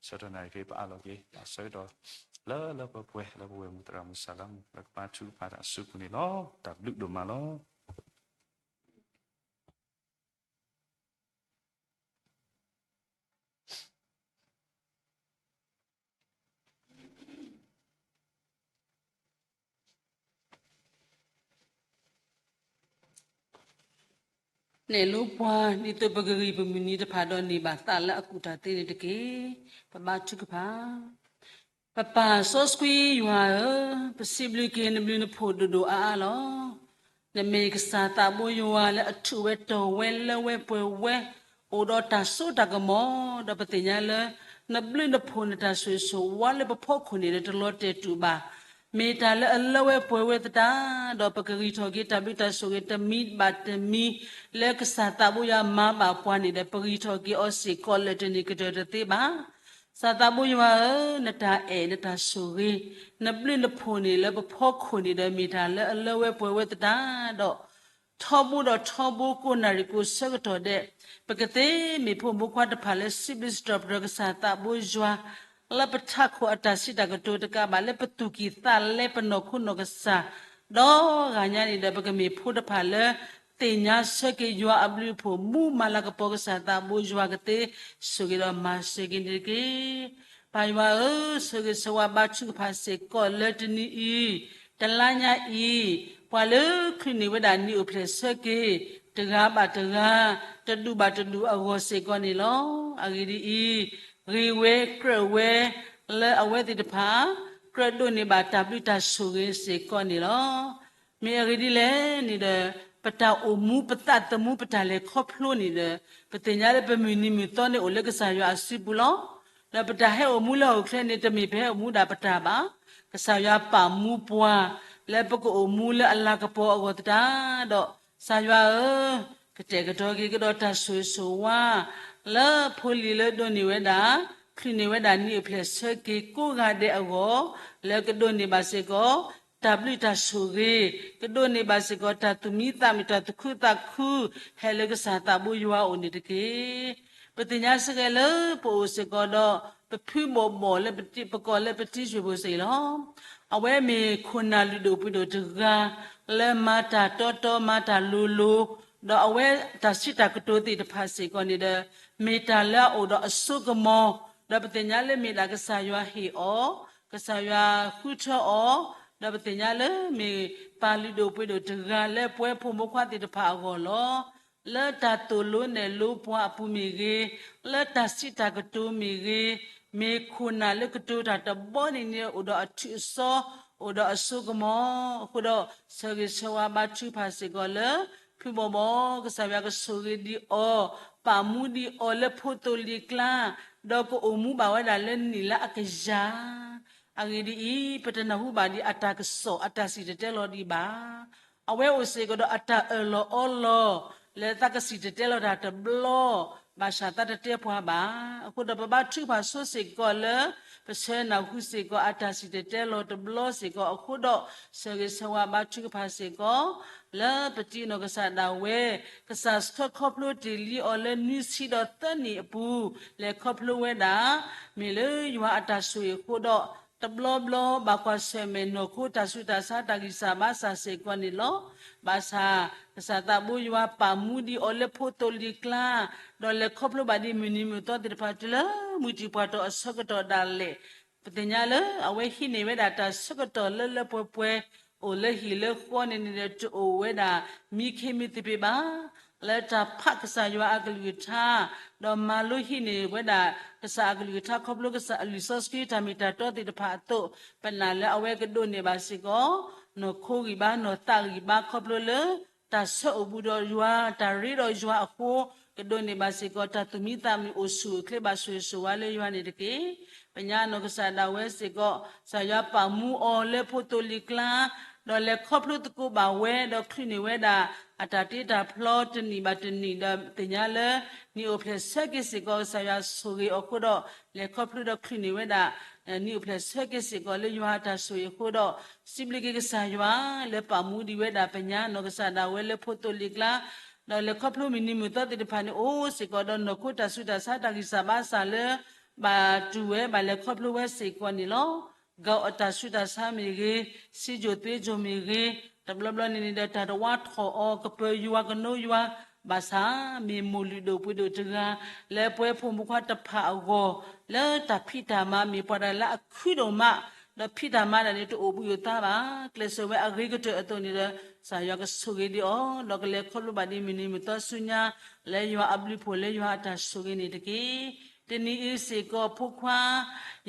ဆၢကတီၢ်နၣ်ရံၣ်ခဲအံၤ ပအးလီၤက့ၤတၢ်ဆၢကတီၢ် လၢလၢပှဲၤပှဲၤ လၢပဝဲၢ်မုၣ်သရၣ်မုၣ်စၢ်လါမူး လၢကဘါထုကဖၣ်တၢ်အစုပူၤန့ၣ်လီၤ. တၢ်ဘျုးဒိၣ်မးလီၤ. နဲၣ်လိပှၤ ဒ်သိးပကဂံၢ်ပမုၢ်နံၤတဖၣ်ဒီးန့ၢ်ဘၣ်သးလၢအကူၣ်တၢ်သ့န့ၣ်တက့ၢ်. ပဘါထုကဖၣ်. ပပၢ်စီဆှံယွၤဧၢ, ပစံးဘျုးက့ၤနဘျုးနဖှိၣ်ဒိၣ်ဒိၣ်အါအါလီၤ. နမ့ၢ်ကစၢ်သးဘိယွၤလၢအထူးဝဲတီၢ်ဝဲလၢဝဲပှဲၤဝဲ အိၣ်ဒီးတၢ်စိတၢ်ကမီၤ, ဒီးပသ့ၣ်ညါလၢ နဘျုးနဖှိၣ်နတၢ်ဆိၣ်ဂ့ၤဆိၣ်ဝါလၢပဖီခိၣ်န့ၣ် နတလီၤတဲာ်တူာ်ဘၣ်. မ့ၢ်တၢ်လၢအလၢဝဲပှဲၤဝဲသတးဒီး ပကဂံၢ်ထီၣ်က့ၤတၢ်ဘျုးတၢ်ဆိၣ်ဂ့ၤတမံၤဘၣ်တမံၤ လၢကစၢ်သးဘိယွၤမၤဘၣ်ပှၤန့ၣ်ဒီး ပဂံၢ်ထီၣ်က့ၤအီၤစ့ၢ်ကီးလၢာ်တန့ၢ်ကတၢၢ်တသ့ဘၣ်. ကစၢ်သးဘိယွၤဧၢ, နတၢ်အဲၣ်နတၢ်ဆိၣ်ဂ့ၤ နဘျုးနဖှိၣ်န့ၣ်လၢပဖီခိၣ်န့ၣ်ဒီး မ့ၢ်တၢ်လၢအလၢဝဲပှဲၤဝဲသတးဒီး ထီဘိဒီးထီဘိကိးနၣ်ရံၣ်ကိးဆၢကတီၢ်ဒဲး ပကသ့မ့ၢ်ဖိမုၣ်ဖိခွါတဖၣ်လၢစံးဘျုးစံးထီၣ်ပတြၢၤကစၢ်သးဘိယွၤ လၢပထးခိၣ်အတၢ်စံးတၢ်ကတိၤတကးဘၣ် လၢပသူၣ်ကံၢ်သးလဲ ပနီၢ်ခိနီၢ်ကစၢ် ဒီးဂၤညါန့ၣ်ဒီး ပကမ့ၢ်ဖိတဖၣ်လၢ သ့ၣ်ညါဆၢက့ၤယွၤအဘျုးအဖှိၣ် မူမၤလၤကပီၤကစၢ်သးဘိယွၤကသ့ ဆိၣ်ဂ့ၤဒီးမၤစၢၤက့ၤန့ၣ်တက့ၢ်. ပၢ်ယွၤဧၢ, ဆၢဂ့ၤဆၢဝါဘါထုကဖၣ်စ့ၢ်ကီးလၢတနံၤအံၤ, တလါညါအံၤ, ပှၤလၢချုးန့ၢ်ဝဲဒၣ်နံၣ်အိၣ်ဖျဲၣ်ဆၢက့ၤ တဂၤဘၣ်တဂၤ, တဒူၣ်ဘၣ်တဒူၣ်အဂီၢ်စ့ၢ်ကီးန့ၣ်လီၤ. အဂ့ၢ်ဒ်အံၤ, ဂ့ၤဝဲကြၢးဝဲ လၢအဝဲသ့ၣ်တဖၣ် ကြၢးဒိးန့ၢ်ဘၣ်တၢ်ဘျုးတၢ်ဆိၣ်ဂ့ၤစ့ၢ်ကီးန့ၣ်လီၤ. မ့ၢ်အဂ့ၢ်ဒ်လဲၣ်န့ၣ်ဒီး, ပတၢ်အိၣ်မူပသးသမူပတၢ်လဲၤခီဖျိန့ၣ်ဒီး, ပသ့ၣ်ညါလၢပမုၢ်နံၤမုၢ်သီန့ၣ်အိၣ်လၢကစၢ်ယွၤအစုပူၤလီၤ. ဒီးပတၢ်ဟဲအိၣ်မူလၢဟီၣ်ခိၣ်ချၢန့ၣ် တမ့ၢ်ပဟဲအိၣ်မူဒၣ်ပတၢ်ဘၣ်. ကစၢ်ယွၤပာ်မူပှၤ လၢပကအိၣ်မူလၢအလၤကပီၤအဂီၢ်သတးဒီး, ကစၢ်ယွၤဧၢ, ကတဲာ်ကတီၤက့ၤကဒီးတၢ်ဆိၣ်ဂ့ၤဆိၣ်ဝါ လၢဖိလံၤလၢဒိးန့ၢ်ဝဲဒၣ်, ချုးန့ၢ်ဝဲဒၣ်နံၣ်အိၣ်ဖျဲၣ်ဆၢက့ၤကိးဂၤဒဲးအဂီၢ်, လၢကဒိးန့ၢ်ဘၣ်စ့ၢ်ကီး တၢ်ဘျုးတၢ်ဆိၣ်ဂ့ၤ, ကဒိးန့ၢ်ဘၣ်စ့ၢ်ကီး တၢ်သူၣ်မံသးမုာ် တၢ်သူၣ်ခုသးခု ဟဲလၢကစၢ်သးဘိယွၤအအိၣ်န့ၣ်တက့ၢ်. ပသ့ၣ်ညါစ့ၢ်ကီးလၢပအိၣ်စ့ၢ်ကီးဒီး ပဖုဘီၣ်ဘီၣ်လၢပကိးလၢပတံၤရွ့ၣ်ဖိစ့ၢ်ကီးလီၤ. အဝဲမ့ၢ်ခိၣ်နၢ်လုၢ်ဒိၣ်ပှ့ၤဒိၣ်တဂၤ လၢမၤတၢ်တီတီမၤတၢ်လိၤလိၤ, ဒီးအဝဲတၢ်စံးတၢ်ကတိၤသ့ၣ်တဖၣ်စ့ၢ်ကီးန့ၣ်ဒီး, မ့ၢ်တၢ်လၢအအိၣ်ဒီးအစိကမီၤ, ဒီးပသ့ၣ်ညါလၢမ့ၢ်ဒၣ်ကစၢ်ယွၤဟ့ၣ်အီၤ, ကစၢ်ယွၤဃုထၢအီၤ, ဒီးပသ့ၣ်ညါလၢမ့ၢ်ပၢ်လုၢ်ဒိၣ်ပှ့ၤဒိၣ်တဂၤလၢပဝဲဖိမုၣ်ဖိခွါသ့ၣ်တဖၣ်အဂီၢ်လီၤ. လၢတၢ်သိၣ်လိနဲၣ်လိပှၤအပူၤမ့ၢ်ဂ့ၤ, လၢတၢ်စံးတၢ်ကတိၤမ့ၢ်ဂ့ၤ, မ့ၢ်ခိၣ်နၢ်လၢကတိၤတၢ်တဘီန့ၣ်န့ၣ် အိၣ်ဒီးအထုးအစီ, အိၣ်ဒီးအစိကမီၤ, အဃိဒီးဆၢဂ့ၤဆၢဝါဘါထုကဖၣ်စ့ၢ်ကီးလၢ ဖုဘီၣ်ဘီၣ် ကစၢ်ယွၤကဆိၣ်ဂ့ၤဒံးအီၤ, ပာ်မူဒံးအီၤလၢဖိသိလံၤကျါ, ဒီးကအိၣ်မူဘၣ်ဝဲဒၣ်လၢနံၣ်လၢအကယၤ အဂ့ၢ်ဒ်အံၤ, ပတနၢ်ဟူဘၣ်ဒံးအတၢ်ကစီၣ်အတၢ်စံၣ်တဲၤတဲလီၤဒံးဘၣ်. အဝဲအိၣ်စ့ၢ်ကီးဒီးအတၢ်အၢၣ်လီၤအီလီၤ လၢသးကစံၣ်တဲၤတဲလီၤတၢ်တဘျီ, ဘၣ်ဆၣ်သးတတဲပှၤဘၣ်. အဃိဒီးပဘါထုကဖၣ်ဆိစ့ၢ်ကီးလၢ ပဆၢနၢ်ဟူစ့ၢ်ကီးအတၢ်စံၣ်တဲၤတဲလီၤတဘျီစ့ၢ်ကီးအဃိဒီး, ဆၢဂ့ၤဆၢဝါဘါထုကဖၣ်စ့ၢ်ကီး လၢပတံၤနီၢ်ကစၢ်ဒၣ်ဝဲ, ကစၢ်ဆှၢခီဖျိတ့ၢ်လံအီၤလၢနွံဆံဒီးသၢနံၣ်အပူၤ, လဲၤခီဖျိဝဲဒၣ်, မ့ၢ်လၢယွၤအတၢ်ဆိၣ်ဂ့ၤအဃိဒီး, တဘျီဘျီဘၣ်ကွၢ်ဆၢၣ်မဲာ်နီၢ်ခိတၢ်ဆူးတၢ်ဆါတၢ်ဂံၢ်စၢ်ဘါစၢ်စ့ၢ်ကီးန့ၣ်လီၤ. ဘၣ်ဆၣ်, ကစၢ်သးဘိယွၤပာ်မူဒံးအီၤလၢဖိသိလံၤကျါ, ဒီးလဲၤခီဖျိဘၣ်ဒံးမုၢ်နံၤမုၢ်သီသ့ၣ်တဖၣ်တုၤလၢမုၢ်တံၢ်ပှၢ်တီၢ်အဆၢကတီၢ်ဒၣ်လဲာ်, ပသ့ၣ်ညါလၢအဝဲဟံးန့ၢ်ဝဲဒၣ်တၢ်ဆၢကတီၢ်လၢလၢပှဲၤပှဲၤ, အိၣ်လၢဟံၣ်လၢဃီန့ၣ်န့ၣ်ဒီး တအိၣ်ဝဲဒၣ်မံခ့မံသပ့ၤဘၣ်. လၢတၢ်ဖးကစၢ်ယွၤအကလုၢ်ကထါ, ဒီးမၤလိဟံးန့ၢ်ဝဲဒၣ် ကစၢ်အကလုၢ်ကထါခီဖျိကစၢ်အလံာ်စီဆှံတၢ်မ့ၢ်တၢ်တီသ့ၣ်တဖၣ်အသိး, ပနာ်လၢအဝဲကဒိးန့ၢ်ဘၣ်စ့ၢ်ကီး နီၢ်ခိဂံၢ်ဘါနီၢ်သးဂံၢ်ဘါခီဖျိလၢ တၢ်ဆၢအိၣ်ဘူးဒီးယွၤ, တၢ်ရ့ဒီးယွၤအဃိ, ကဒိးန့ၢ်ဘၣ်စ့ၢ်ကီး တၢ်သူၣ်မံသးမုာ်အိၣ်ဆူၣ်အိၣ်ချ့ဘၣ်ဆိၣ်ဂ့ၤဆိၣ်ဝါလၢယွၤန့ၣ်တက့ၢ်. ပညါနီၢ်ကစၢ်ဒၣ်ဝဲစ့ၢ်ကီး, ကစၢ်ယွၤပာ်မူအီၤလၢဖိသိလံၤကျါ, ဒီးလဲၤခီဖျိသကိးဘၣ်ဝဲ, ဒီးချုးန့ၢ်ဝဲဒၣ် အတၢ်တ့တၢ်ဖျီတနံၣ်ဘၣ်တနံၣ်ဒီး သ့ၣ်ညါလၢ နံၣ်အိၣ်ဖျဲၣ်ဆၢက့ၤစ့ၢ်ကီး ကစၢ်ယွၤဆိၣ်ဂ့ၤအီၤအဃိဒီး, လဲၤခီဖျိဒီးချုးန့ၢ်ဝဲဒၣ် နံၣ်အိၣ်ဖျဲၣ်ဆၢက့ၤစ့ၢ်ကီးလၢယွၤအတၢ်ဆိၣ်ဂ့ၤအဃိဒီး, စံးဘျုးက့ၤကစၢ်ယွၤ လၢပာ်မူဒံးဝဲဒၣ်ပညါနီၢ်ကစၢ်ဒၣ်ဝဲလၢဖိသိလံၤကျါ, ဒီးလဲၤခီဖျိမုၢ်နံၤမုၢ်သီသ့ၣ်တဖၣ်န့ၣ် အိၣ်စ့ၢ်ကီးဒီးနီၢ်ခိတၢ်ဆူးတၢ်ဆါတၢ်ဂံၢ်စၢ်ဘါစၢ်လၢ ဘၣ်တူၢ်ဝဲဘၣ်လဲၤခီဖျိဝဲစ့ၢ်ကီးန့ၣ်လီၤ. ဂၤအီၤတၢ်ဆူးတၢ်ဆါမ့ၢ်ဂ့ၤ, စံးကိၣ်သ့ကိၣ်မ့ၢ်ဂ့ၤ, တဘျီဘျီန့ၣ်န့ၣ်ဒီး တၢ်တဝါထီၣ်အီၤ ကပၢၤယွၤကနိယွၤ, ဘၣ်ဆၣ် မ့ၢ်မိၢ်လုၢ်ဒိၣ်ပှ့ၤဒိၣ်တဂၤ လၢပဝဲဖိမုၣ်ဖိခွါတဖၣ်အဂီၢ်, လၢတၢ်ဖံးတၢ်မၤမ့ၢ်ပှၤတၢ်လၢအခုဒိၣ်မး, ဒီးဖံးတၢ်မၤဒၣ်န့ၣ် တအိၣ်ဘှံးအိၣ်သါဘၣ်, ကျဲးစၢးဝဲအဂ့ၤကတၢၢ်အသိးန့ၣ်ဒီး ကစၢ်ယွၤကဆိၣ်ဂ့ၤဒံးအီၤ, ဒီးကလဲၤခီဖျိဘၣ်ဒံးမုၢ်နံၤမုၢ်သီဆူညါ လၢယွၤအဘျုးဖှိၣ်လၢယွၤအတၢ်ဆိၣ်ဂ့ၤန့ၣ်တက့ၢ်. တနံၤအံၤစ့ၢ်ကီးဖိခွါ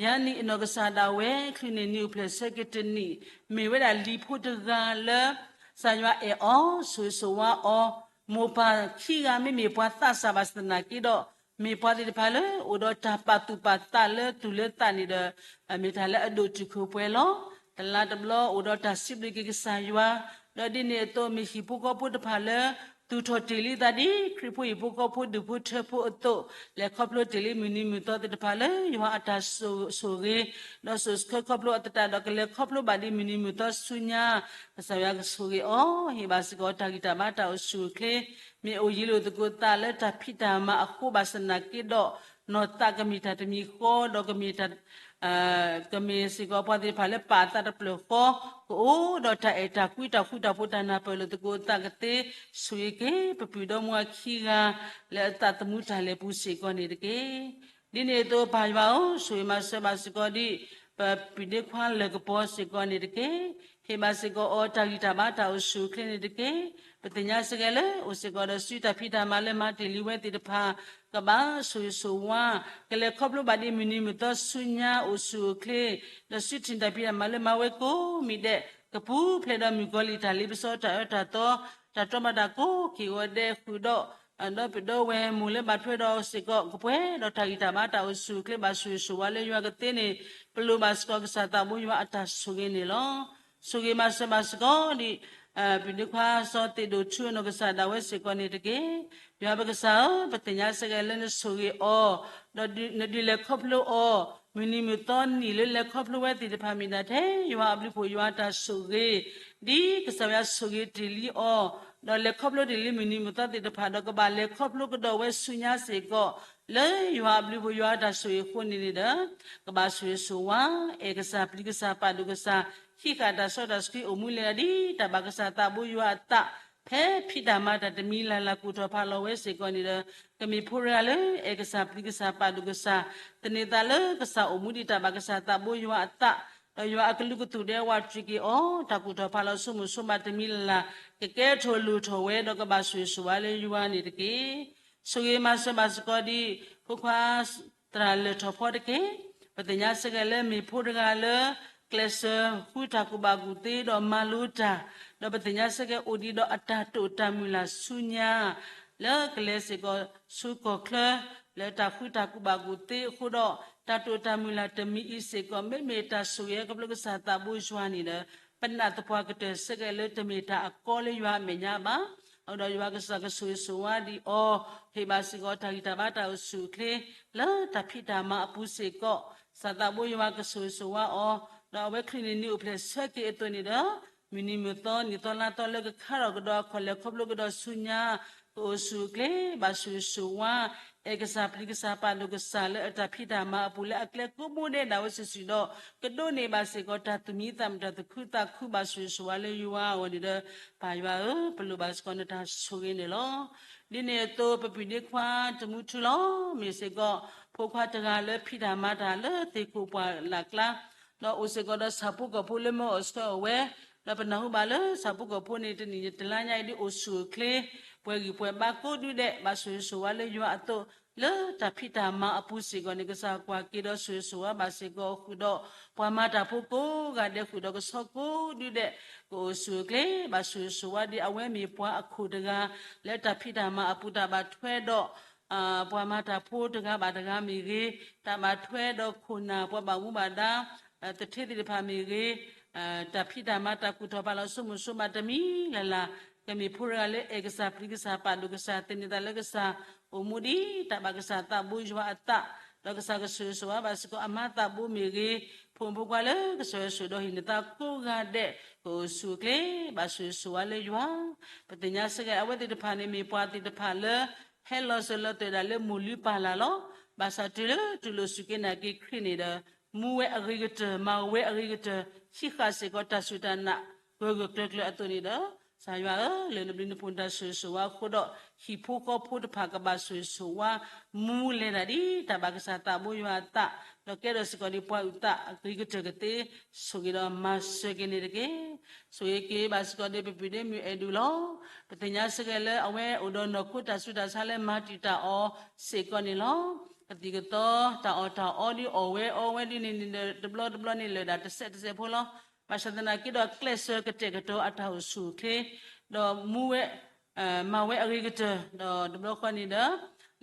ယၤနံၣ်အနီၢ်ကစၢ်ဒၣ်ဝဲ ချုးန့ၢ်နံၣ်အိၣ်ဖျဲၣ်ဆၢက့ၤတနံၣ်, မ့ၢ်ဝဲဒၣ်လံၤဖိတဂၤလၢ ကစၢ်ယွၤအဲၣ်အီၤ ဆိၣ်ဂ့ၤဆိၣ်ဝါအီၤ, မိၢ်ပၢ်ခံဂၤမ့မ့ၢ်ပှၤသးစၢ်ဘၣ်ဆၣ်သနာ်က့ဒီး, မ့ၢ်ပှၤသ့ၣ်တဖၣ်လၢအိၣ်ဒီးတၢ်ပာ်သူၣ်ပာ်သးလၢသူၣ်လၢသးန့ၣ်ဒီး, မ့ၢ်တၢ်လၢအဒိၣ်တုာ်ခိၣ်ပှဲၤလီၤ. တလါတဘျီအိၣ်ဒီးတၢ်စံးဘျုးက့ၤကစၢ်ယွၤ, ဒီးဒ်န့ၣ်အသိးမ့ၢ်ဟံၣ်ဖိဃီဖိတဖၣ်လၢ သူၣ်ထီၣ်တ့ၢ်လံအသးဒ်ခရံာ်ဖိဟံၣ်ဖိဃီဖိဒူၣ်ဖိထၢဖိအသိး, လဲၤခီဖျိတ့ၢ်လံမုၢ်နံၤမုၢ်သီသ့ၣ်တဖၣ်လၢယွၤအတၢ်ဆိၣ်ဂ့ၤ, ဒီးဆိၣ်ဆၢခီဖျိအသတးဒီးကလဲၤခီဖျိဘၣ်ဒ်မုၢ်နံၤမုၢ်သီဆူညါ, ကစၢ်ယွၤကဆိၣ်ဂ့ၤအီၤ, ဟ့ၣ်ဘၣ်စ့ၢ်ကီးတၢ်ဂံၢ်တၢ်ဘါတၢ်အိၣ်ဆူၣ်အိၣ်ချ့, မ့ၢ်အိၣ်ယံၤလိာ်သကိးသးလၢတၢ်ဖံးတၢ်မၤအဃိဘၣ်ဆၣ်သနာ်က့ဒီး, နီၢ်သးကမ့ၢ်တၢ်တမံၤဃီ, ဒီးကမ့ၢ်တၢ် ကမ့ၢ်စ့ၢ်ကီးပှၤသ့ၣ်တဖၣ်လၢပာ်အသးတဖျၢၣ်ဃီ, ကအိၣ်ဒီးတၢ်အဲၣ်တၢ်ကွံတၢ်ဃူတၢ်ဖိးတၢ်နၢ်ပၢၢ်လိာ်သကိးအသးကသ့, ဆိၣ်ဂ့ၤက့ၤပပုၢ်ဒီမါခံဂၤ လၢအသးသမူတၢ်လဲၤပူၤစ့ၢ်ကီးန့ၣ်တက့ၢ်. ဒ်န့ၣ်အသိးပၢ်ယွၤဧၢ, ဆိၣ်ဂ့ၤမၤစၢၤဘၣ်စ့ၢ်ကီးဒ် ပပုၢ်ဒ့ခွါလၢၢ်ကပီၤစ့ၢ်ကီးန့ၣ်တက့ၢ်. ဟ့ၣ်ဘၣ်စ့ၢ်ကီးအီၤတၢ်ဂံၢ်တၢ်ဘါတၢ်အိၣ်ဆူၣ်အိၣ်ချ့န့ၣ်တက့ၢ်. ပသ့ၣ်ညါစ့ၢ်ကီးလၢ အိၣ်စ့ၢ်ကီးဒီးစုတၢ်ဖံးတၢ်မၤလၢမၤတ့ၢ်လံဝဲသ့ၣ်တဖၣ် ကဘၣ်ဆိၣ်ဂ့ၤဆိၣ်ဝါ, ကလဲၤခီဖျိဘၣ်ဒ်မုၢ်နံၤမုၢ်သီဆူညါအိၣ်ဆူၣ်အိၣ်ချ့, ဒီးစုတၢ်ဖံးတၢ်မၤလၢမၤဝဲကိးမံၤဒဲး, ကပူၤဖျဲးဒီးမုၣ်ကီၤလံၢ်တၢ်လ့ပစီတၢ်အၢတၢ်သီ, တၢ်တီမၤတၢ်ကိးက့ၤဂီၤဒဲးဃုာ်ဒီး ဒီပုၢ်ဒီဝဲၢ်မိၢ်လၢဘၣ်ထွဲဒီးစ့ၢ်ကီး ကပှဲၤဒီးတၢ်ဂံၢ်တၢ်ဘါတၢ်အိၣ်ဆူၣ်အိၣ်ချ့ဘၣ်ဆိၣ်ဂ့ၤဆိၣ်ဝါလၢယွၤကသ့န့ၣ်, ပလိၣ်ဘၣ်စ့ၢ်ကီးကစၢ်သးဘိယွၤအတၢ်ဆိၣ်ဂ့ၤန့ၣ်လီၤ. ဆိၣ်ဂ့ၤမၤစၢၤဘၣ်စ့ၢ်ကီးဒ် ပုၢ်ဒ့ခွါစီၤသ့ၣ်ဒိၣ်ထူအနီၢ်ကစၢ်ဒၣ်ဝဲစ့ၢ်ကီးန့ၣ်တက့ၢ်. ယွၤပကစၢ်ဧၢ, ပသ့ၣ်ညါစ့ၢ်ကီးလၢနဆိၣ်ဂ့ၤအီၤ, ဒီးနဒုးလဲၤခီဖျိအီၤ, မုၢ်နံၤမုၢ်သီနံၣ်လၢလဲၤခီဖျိဝဲသ့ၣ်တဖၣ်မ့ၢ်ဒၣ်ထဲယွၤအဘျုးဖှိၣ်ယွၤအတၢ်ဆိၣ်ဂ့ၤ, ဒ်ကစၢ်ယွၤဆိၣ်ဂ့ၤတ့ၢ်လံအီၤ, ဒီးလဲၤခီဖျိတ့ၢ်လံမုၢ်နံၤမုၢ်သီသ့ၣ်တဖၣ်ဒီးကဘၣ်လဲၤခီဖျိကဒီးဝဲဆူညါစ့ၢ်ကီး, လၢယွၤအဘျုးဖှိၣ်ယွၤအတၢ်ဆိၣ်ဂ့ၤအဃိန့ၣ်န့ၣ်ဒီး ကဘၣ်ဆိၣ်ဂ့ၤဆိၣ်ဝါ, အဲၣ်ကစၢ်ပျံၤကစၢ်ပာ်ဒိၣ်ကစၢ်, ဟံးဃာ်တၢ်စီတၢ်ဆှံအိၣ်မူလဲၤဒၣ်ဒ်တၢ်ဘၣ်ကစၢ်သးဘိယွၤအသး, ဖဲဖံးတၢ်မၤတၢ်တမံၤလၢ်လၢ်ကူၣ်ထီၣ်ဖးလီၤဝဲစ့ၢ်ကီးန့ၣ်ဒီး ကမ့ၢ်ဖိတဂၤလၢအဲၣ်ကစၢ်ပျံၤကစၢ်ပာ်ဒိၣ်ကစၢ်, သန့ၤသးလၢကစၢ်အိၣ်မူဒ်တၢ်ဘၣ်ကစၢ်သးဘိယွၤအသး, ဒီးယွၤအကလုာ်ကသူၣ်ဒဲးဝးတံၢ်က့ၤအီၤ, တၢ်ကူၣ်ထီၣ်ဖးလီၤဆိကမိၣ်ဆိကမးတမံၤလၢ်လၢ်, ကကဲထီၣ်လိၣ်ထီၣ်ဝဲဒီးကဘၣ်ဆိၣ်ဂ့ၤဆိၣ်ဝါလၢယွၤန့ၣ်တက့ၢ်. ဆိၣ်ဂ့ၤမၤစၢၤဘၣ်စ့ၢ်ကီးဒ် ဖိခွါ သရၣ်လၢၢ်ထီၣ်ဖီတက့ၢ်. ပသ့ၣ်ညါစ့ၢ်ကီးလၢမ့ၢ်ဖိတဂၤလၢ ကျဲးစၢးဃုတၢ်ကူၣ်ဘၣ်ကူၣ်သ့ဒီးမၤလိတၢ်, ဒီးပသ့ၣ်ညါစ့ၢ်ကီးအိၣ်ဒံးဒီးအတၢ်တိာ်တၢ်မုၢ်လၢ်ဆူညါ လၢကလဲၤစ့ၢ်ကီးဆူကီၢ်ချၢ လၢတၢ်ဃုတၢ်ကူၣ်ဘၣ်ကူၣ်သ့အဃိဒီး တၢ်တိာ်တၢ်မုၢ်လၢ်တမံၤအံၤစ့ၢ်ကီး မ့မ့ၢ်တၢ်ဆိၣ်ဂ့ၤခီဖျိကစၢ်သးဘိယွၤန့ၣ်ဒီး ပနာ်သပှၢ်ကတၢၢ်စ့ၢ်ကီးလၢတမ့ၢ်တၢ်အကီလၢယွၤအမဲာ်ညါဘၣ်. အဃိဒီးယွၤကစၢ်ကဆိၣ်ဂ့ၤဆိၣ်ဝါဒံးအီၤ, ဟ့ၣ်ဘၣ်စ့ၢ်ကီးတၢ်ဂံၢ်တၢ်ဘါတၢ်အိၣ်ဆူၣ်အိၣ်ချ့ လၢတၢ်ဖံးတၢ်မၤအပူၤစ့ၢ်ကီး, ကစၢ်သးဘိယွၤကဆိၣ်ဂ့ၤဆိၣ်ဝါအီၤ, ဒီးအဝဲချုးန့ၢ်နံၣ်အိၣ်ဖျဲၣ်ဆၢက့ၤအသိးန့ၣ်ဒီး မုၢ်နံၤမုၢ်သီနံၣ်သီလါသီလၢကခါထီၣ်ကဒီးအခီၣ်လဲၢ်ခီဖျိကဒီးဆူညါ ကအိၣ်ဆူၣ်အိၣ်ချ့ ဘၣ်ဆိၣ်ဂ့ၤဆိၣ်ဝါ, အဲၣ်ကစၢ်ပျံၤကစၢ်ပာ်ဒိၣ်ကစၢ်လၢအတၢ်ဖံးတၢ်မၤအပူၤလၢအကျဲကိးမူဒဲးဒၣ်ဝဲစုာ်စုာ်ဒီး ကဒိးန့ၢ်ဘၣ်စ့ၢ်ကီးတၢ်သူၣ်မံသးမုာ်တၢ်သူၣ်ခုသးခုဘၣ်ဆိၣ်ဂ့ၤဆိၣ်ဝါလၢယွၤအဂီၢ်န့ၣ်ဒီး ပၢ်ယွၤဧၢ, ပလိၣ်ဘၣ်စ့ၢ်ကီးနတၢ်ဆိၣ်ဂ့ၤန့ၣ်လီၤ. ဒ်န့ၣ်အသိးပပုၢ်ဒ့ခွါတမူထူလီၤ. မ့ၢ်စ့ၢ်ကီး ဖိခွါတဂၤလၢဖံးတၢ်မၤတၢ်လၢသ့ၣ်ခိၣ်ပှၢ်လၢ်ကျါ ဒီးအိၣ်စ့ၢ်ကီးဒီးဆၣ်ဖိကီၢ်ဖိလၢမၢအီၣ်ဆှၢအီၣ်ဝဲ, ဒီးပနၢ်ဟူဘၣ်လၢဆၣ်ဖိကီၢ်ဖိန့ၣ် တနံၣ်တလါညါအံၤဒ်အိၣ်ဆူၣ်အိၣ်ချ့, ပှဲၤဂံၢ်ပှဲၤဘါကိးဒုဒဲး ဘၣ်ဆိၣ်ဂ့ၤဆိၣ်ဝါလၢယွၤအသိး, လၢတၢ်ဖံးတၢ်မၤအပူၤစ့ၢ်ကီးန့ၣ် ကစၢ်ကွၢ်က့ၤဒီးဆိၣ်ဂ့ၤဆိၣ်ဝါဘၣ်စ့ၢ်ကီးဃုာ်ဒီး ပှၤမၤတၢ်ဖိကိးဂၤဒဲးဃုာ်ဒီးကဆီကိးဒုဒဲး ကအိၣ်ဆူၣ်အိၣ်ချ့ ဘၣ်ဆိၣ်ဂ့ၤဆိၣ်ဝါဒ်အဝဲမ့ၢ်ပှၤအခိၣ်တဂၤ လၢတၢ်ဖံးတၢ်မၤအပူၤတၢ်ဘၣ်ထွဲဒီး ပှၤမၤတၢ်ဖိတဂၤဘၣ်တဂၤမ့ၢ်ဂ့ၤ, တၢ်ဘၣ်ထွဲဒီးခိၣ်နၢ်ပှၤဘၣ်မူဘၣ်ဒါ သထ့သ့ၣ်တဖၣ်မ့ၢ်ဂ့ၤ, တၢ်ဖံးတၢ်မၤတၢ်ကူၣ်ထီၣ်ဖးလီၤဆိကမိၣ်ဆိကမးတမံၤလၢ်လၢ်, ကမ့ၢ်ဖိတဂၤလၢအဲၣ်ကစၢ်ပျံၤကစၢ်ပာ်ဒိၣ်ကစၢ် သန့ၤသးလၢကစၢ် အိၣ်မူဒ်တၢ်ဘၣ်ကစၢ်သးဘိယွၤအသး, ဒီးကစၢ်ကဆိၣ်ဂ့ၤဆိၣ်ဝါဘၣ်စ့ၢ်ကီးအမါသးဘိမ့ၢ်ဂ့ၤ, ဖိမုၣ်ဖိခွါလၢကစၢ်ယွၤဆိၣ်ဒီးဟံၣ်န့ၢ်သးကိးဂၤဒဲး ကအိၣ်ဆူၣ်အိၣ်ချ့ ဘၣ်ဆိၣ်ဂ့ၤဆိၣ်ဝါလၢယွၤ ပသ့ၣ်ညါစ့ၢ်ကီး အဝဲသ့ၣ်တဖၣ်န့ၣ်မ့ၢ်ပှၤသ့ၣ်တဖၣ်လၢ ဟဲလီၤစၢၤလီၤသွဲၣ်ဒၣ်လၢမိၢ်လုၢ်ပၢ်လၢ်လီၤ. ဘၣ်ဆၣ်တုၤလၢတူၢ်လိာ်စူၢ်က့ၤနာ်က့ၤခရံာ်န့ၣ်ဒီး မူဝဲအဂ့ၤကတၢၢ် မၤဝဲအဂ့ၤကတၢၢ် ဟံးဃာ်စ့ၢ်ကီးတၢ်စူၢ်တၢ်နာ် ဂၢၢ်ဂၢၢ်ကျၢၤကျၢၤအသိးန့ၣ်ဒီး ကစၢ်ယွၤဧၢ, လၢနဘျုးနဖှိၣ်နတၢ်ဆိၣ်ဂ့ၤဆိၣ်ဝါအဃိဒီး ဟံၣ်ဖိဃီဖိတဖၣ်ကဘၣ်ဆိၣ်ဂ့ၤဆိၣ်ဝါ မူလဲၤဒၣ်ဒ်တၢ်ဘၣ်ကစၢ်သးဘိယွၤအသး, ဒီးကဲထီၣ်စ့ၢ်ကီးဒ်ပှၤအုၣ်သးအဂ့ၤကတၢၢ်ကသ့ ဆိၣ်ဂ့ၤဒီးမၤစၢၤက့ၤန့ၣ်တက့ၢ်. ဆိၣ်ဂ့ၤက့ၤဘၣ်စ့ၢ်ကီးဒ်ပပုၢ်ဒ့မုၣ်အဲၣ်ဒူးလီၤ. ပသ့ၣ်ညါစ့ၢ်ကီးလၢအဝဲအိၣ်ဒီးနီၢ်ခိတၢ်ဆူးတၢ်ဆါလၢမၤတံာ်တာ်အီၤစ့ၢ်ကီးန့ၣ်လီၤ. ကသံၣ်ကသီတၢ်အီၣ်တၢ်အီဒ်အီၣ်ဝဲအီဝဲဒ်န့ၣ်န့ၣ်ဒီး တဘျီတဘျီန့ၣ်လၢာ်ဒၣ်တစဲးတစဲးဖိလီၤ. ဘၣ်ဆၣ်သနာ်က့ဒီးကျဲးစၢးကတဲာ်ကတီၤအတၢ်အိၣ်ဆူၣ်အိၣ်ချ့ ဒီးမူဝဲ မၤဝဲအဂ့ၤကတၢၢ် ဒီးတဘျီဃီန့ၣ်ဒီး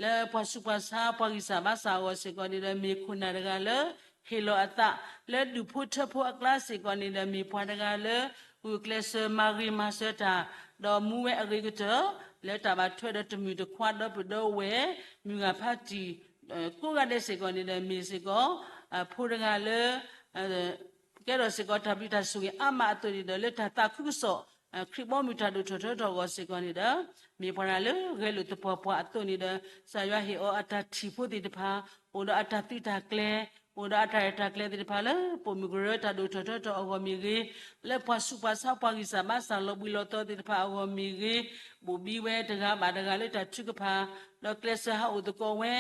လၢပှၤဆူးပှၤဆါပှၤဂံၢ်စၢ်ဘါစၢ်အဂီၢ်စ့ၢ်ကီးန့ၣ်ဒီး မ့ၢ်ခိၣ်နၢ်တဂၤလၢ ဟ့ၣ်လီၤအသးလၢဒူၣ်ဖိထၢဖိအကျါစ့ၢ်ကီးန့ၣ်ဒီး မ့ၢ်ပှၤတဂၤလၢ ဂုာ်ကျဲးစၢးမၤဂ့ၤမၤစၢၤတၢ် ဒီးမူဝဲအဂ့ၤကတၢၢ် လၢတၢ်ဘၣ်ထွဲဒီးတမုာ်တခွါဒီပုၢ်ဒီဝဲၢ် မုၢ်ဂၤဖးတံၢ် ကိးဂၤဒဲးစ့ၢ်ကီးန့ၣ်ဒီး မ့ၢ်စ့ၢ်ကီး ဖိတဂၤလၢ ကဲထီၣ်စ့ၢ်ကီးတၢ်ဘျုးတၢ်ဆိၣ်ဂ့ၤအါမးအသိးန့ၣ်ဒီး လၢတၢ်သးခုကစီၣ် ခရံာ်ဘီမုၢ်တၢ်ဒိၣ်ထီၣ်ထီထီၣ်အဂီၢ်စ့ၢ်ကီးန့ၣ်ဒီး မ့ၢ်ပှၤတဂၤလၢဂဲၤလိာ်သပှၢ်ပှၢ်အသိးန့ၣ်ဒီး ကစၢ်ယွၤဟ့ၣ်အီၤအတၢ်ထံၣ်ဖိသ့ၣ်တဖၣ် အိၣ်ဒီးအတၢ်သုးတၢ်ကျဲၤ အိၣ်ဒီးအတၢ်ရဲၣ်တၢ်ကျဲၤသ့ၣ်တဖၣ်လၢ ပိာ်မုၣ်ကရၢတၢ်ဒိၣ်ထီၣ်ထီထီၣ်အဂီၢ်မ့ၢ်ဂ့ၤ, လၢပှၤဆူးပှၤဆါပှၤဂံၢ်စၢ်ဘါစၢ်လီၤဘှံးလီၤတီၤသ့ၣ်တဖၣ်အဂီၢ်မ့ၢ်ဂ့ၤ, ဘိၣ်ဘံဝဲတဂၤဘၣ်တဂၤလၢတၢ်ထုကဖၣ်, ဒီးကျဲးစၢးဟးအိၣ်သကိးဝဲ,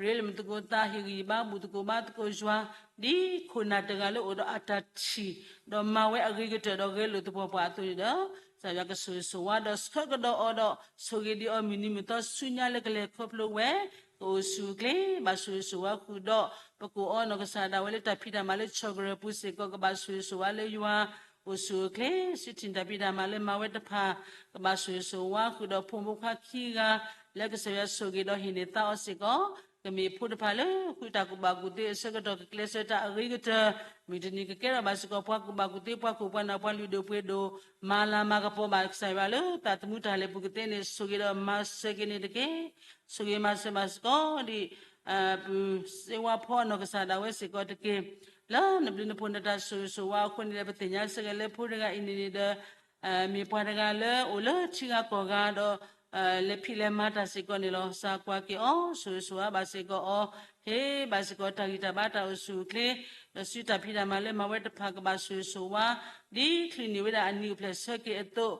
ရ့လိာ်မုာ်သကိးသး ဟ့ၣ်ဂံၢ်ဘါဘူၣ်သကိးဘါသကိးယွၤ, ဒ်ခိၣ်နၢ်တဂၤလၢအိၣ်ဒီးအတၢ်ထံၣ်, ဒီးမၤဝဲအဂ့ၤကတၢၢ်ဒီးဂဲၤလိာ်သပှၢ်ပှၢ်အသိးန့ၣ်ဒီး ကစၢ်ယွၤကဆိၣ်ဂ့ၤဆိၣ်ဝါဒီးဆှၢကဒီးအီၤဒီး ဆိၣ်ဂ့ၤဒံးအီၤမုၢ်နံၤမုၢ်သီဆူညါလၢကလဲၤခီဖျိဝဲ ကအိၣ်ဆူၣ်အိၣ်ချ့ ဘၣ်ဆိၣ်ဂ့ၤဆိၣ်ဝါဃုာ်ဒီး ပကအိၣ်အီၤနီၢ်ကစၢ်ဒၣ်ဝဲလၢတၢ်ဖံးတၢ်မၤလၢဆီၣ်ကရၢၢ်ပူၤစ့ၢ်ကီး ကဘၣ်ဆိၣ်ဂ့ၤဆိၣ်ဝါလၢယွၤ အိၣ်ဆူၣ်အိၣ်ချ့ စုထံၣ်တၢ်ဖံးတၢ်မၤလၢမၤဝဲတဖၣ် ကဘၣ်ဆိၣ်ဂ့ၤဆိၣ်ဝါဃုာ်ဒီးဖိမုၣ်ဖိခွါခံဂၤ လၢကစၢ်ယွၤဆိၣ်ဂ့ၤဒီးဟ့ၣ်န့ၢ်သါအီၤစ့ၢ်ကီး ကမ့ၢ်ဖိတဖၣ်လၢ ဃုတၢ်ကူၣ်ဘၣ်ကူၣ်သ့အဆၢကတီၢ် ကကျဲးစၢးတၢ်အဂ့ၤကတၢၢ်, မုၢ်တနံၤကကဲထီၣ်ဘၣ်စ့ၢ်ကီး ပှၤကူၣ်ဘၣ်ကူၣ်သ့ ပှၤခိၣ်ပှၤနၢ်ပှၤလုၢ်ဒိၣ်ပှ့ၤဒိၣ် မၤလၤမၤကပီၤဘၣ်ကစၢ်ယွၤလၢ သးသမူတၢ်လဲၤပူၤကသ့န့ၣ် ဆိၣ်ဂ့ၤဒီးမၤစၢၤက့ၤန့ၣ်တက့ၢ်. ဆိၣ်ဂ့ၤမၤစၢၤဘၣ်စ့ၢ်ကီးဒံး ပစ့ဝါဖီအနီၢ်ကစၢ်ဒၣ်ဝဲစ့ၢ်ကီးတက့ၢ်. လၢနဘျုးနဖှိၣ်နတၢ်ဆိၣ်ဂ့ၤဆိၣ်ဝါအဃိန့ၣ်ဒီး ပသ့ၣ်ညါစ့ၢ်ကီးလၢဖိတဂၤအံၤန့ၣ်န့ၣ်ဒီး မ့ၢ်ပှၤတဂၤလၢအိၣ်လၢထံဂၤကီၢ်ဂၤဒီး လဲၤဖံးလဲၤမၤတၢ်စ့ၢ်ကီးန့ၣ်လီၤ. ကစၢ်ကွၢ်က့ၤအီၤ ဆိၣ်ဂ့ၤဆိၣ်ဝါဘၣ်စ့ၢ်ကီးအီၤ, ဟ့ၣ်ဘၣ်စ့ၢ်ကီးတၢ်ဂံၢ်တၢ်ဘါတၢ်အိၣ်ဆူၣ်အိၣ်ချ့, ဒီးစုတၢ်ဖံးတၢ်မၤလၢမၤဝဲတဖၣ်ကဘၣ်ဆိၣ်ဂ့ၤဆိၣ်ဝါ, ဒ်ချုးန့ၢ်ဝဲဒၣ်အနံၣ်အိၣ်ဖျဲၣ်ဆၢက့ၤအသိး,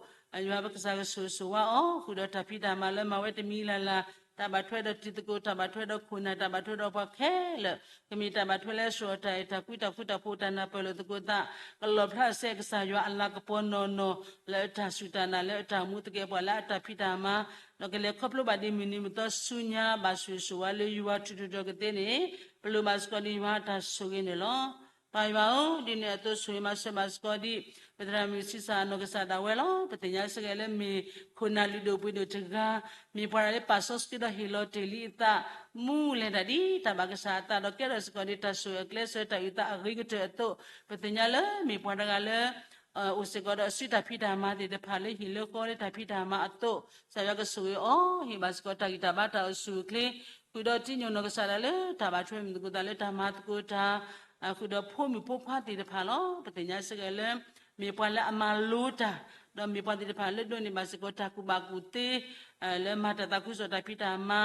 ယွၤပကစၢ်ကဆိၣ်ဂ့ၤဆိၣ်ဝါအီၤ ဃုာ်ဒီးတၢ်ဖံးတၢ်မၤလၢမၤဝဲတမံၤလၢ်လၢ်, တၢ်ဘၣ်ထွဲဒီးတံၤသကိး တၢ်ဘၣ်ထွဲဒီးခိၣ်နၢ် တၢ်ဘၣ်ထွဲဒီးပှၤခဲလၢာ်, ကမ့ၢ်တၢ်ဘၣ်ထွဲလၢအဆှၢအီၤတၢ်အဲၣ်တၢ်ကွံ တၢ်ဃူတၢ်ဖိး တၢ်နၢ်ပၢၢ်လိာ်သကိးသး, ကလီၣ်ဖျါစဲကစၢ်ယွၤအလၤကပီၤနီၢ်နီၢ် လၢအတၢ်စူၢ်တၢ်နာ် လၢအတၢ်မူသကဲးပဝး လၢအတၢ်ဖံးတၢ်မၤ, ဒီးကလဲၤခီဖျိဘၣ်ဒ်မုၢ်နံၤမုၢ်သီဆူညါ ဘၣ်ဆိၣ်ဂ့ၤဆိၣ်ဝါလၢယွၤထူးထူးတီၤကသ့န့ၣ် ပလိၣ်ဘၣ်စ့ၢ်ကီးဒ်ယွၤအတၢ်ဆိၣ်ဂ့ၤန့ၣ်လီၤ. ပၢ်ယွၤဧၢ, ဒ်န့ၣ်အသိးဆိၣ်ဂ့ၤမၤစၢၤဘၣ်စ့ၢ်ကီးဒ် ပသရၣ်မုၣ်ဆံးစၢ်အနီၢ်ကစၢ်ဒၣ်ဝဲလီၤ. ပသ့ၣ်ညါစ့ၢ်ကီးလၢမ့ၢ်ခိၣ်နၢ်လုၢ်ဒိၣ်ပှ့ၤဒိၣ်တဂၤ, မ့ၢ်ပှၤတဂၤလၢပာ်စီဆှံဒီးဟ့ၣ်လီၤတ့ၢ်လံအသး, မူလဲၤတၢ်ဒ်တၢ်ဘၣ်ကစၢ်အသး ဒီးကဲထီၣ်စ့ၢ်ကီးဒ်တၢ်ဆိၣ်ဂ့ၤအကျဲးစၢးတၢ်အုၣ်သးအဂ့ၤကတၢၢ်အသိး, ပသ့ၣ်ညါလၢမ့ၢ်ပှၤတဂၤလၢ အိၣ်စ့ၢ်ကီးဒီးစုတၢ်ဖံးတၢ်မၤသ့ၣ်တဖၣ်လၢဟံၣ်လၢဃီလၢတၢ်ဖံးတၢ်မၤအသိး, ကစၢ်ယွၤကဆိၣ်ဂ့ၤအီၤ, ဟ့ၣ်ဘၣ်စ့ၢ်ကီးတၢ်ဂံၢ်တၢ်ဘါတၢ်အိၣ်ဆူၣ်အိၣ်ချ့, ဃုာ်ဒီးတံၤညိၣ်နီၢ်ကစၢ်ဒၣ်လၢတၢ်ဘၣ်ထွဲမုၢ်သကိးသးလၢတၢ်မၤသကိးတၢ် ဃုာ်ဒီးဖိမုၣ်ဖိခွါသ့ၣ်တဖၣ်လီၤ. ပသ့ၣ်ညါစ့ၢ်ကီးလၢ မ့ၢ်ပှၤလၢအမၤလိတၢ်, ဒီးမ့ၢ်ပှၤသ့ၣ်တဖၣ်လၢဒိးန့ၢ်ဘၣ်စ့ၢ်ကီးတၢ်ကူၣ်ဘၣ်ကူၣ်သ့ လၢမၤတၢ်သးခုကစီၣ်တၢ်ဖံးတၢ်မၤ,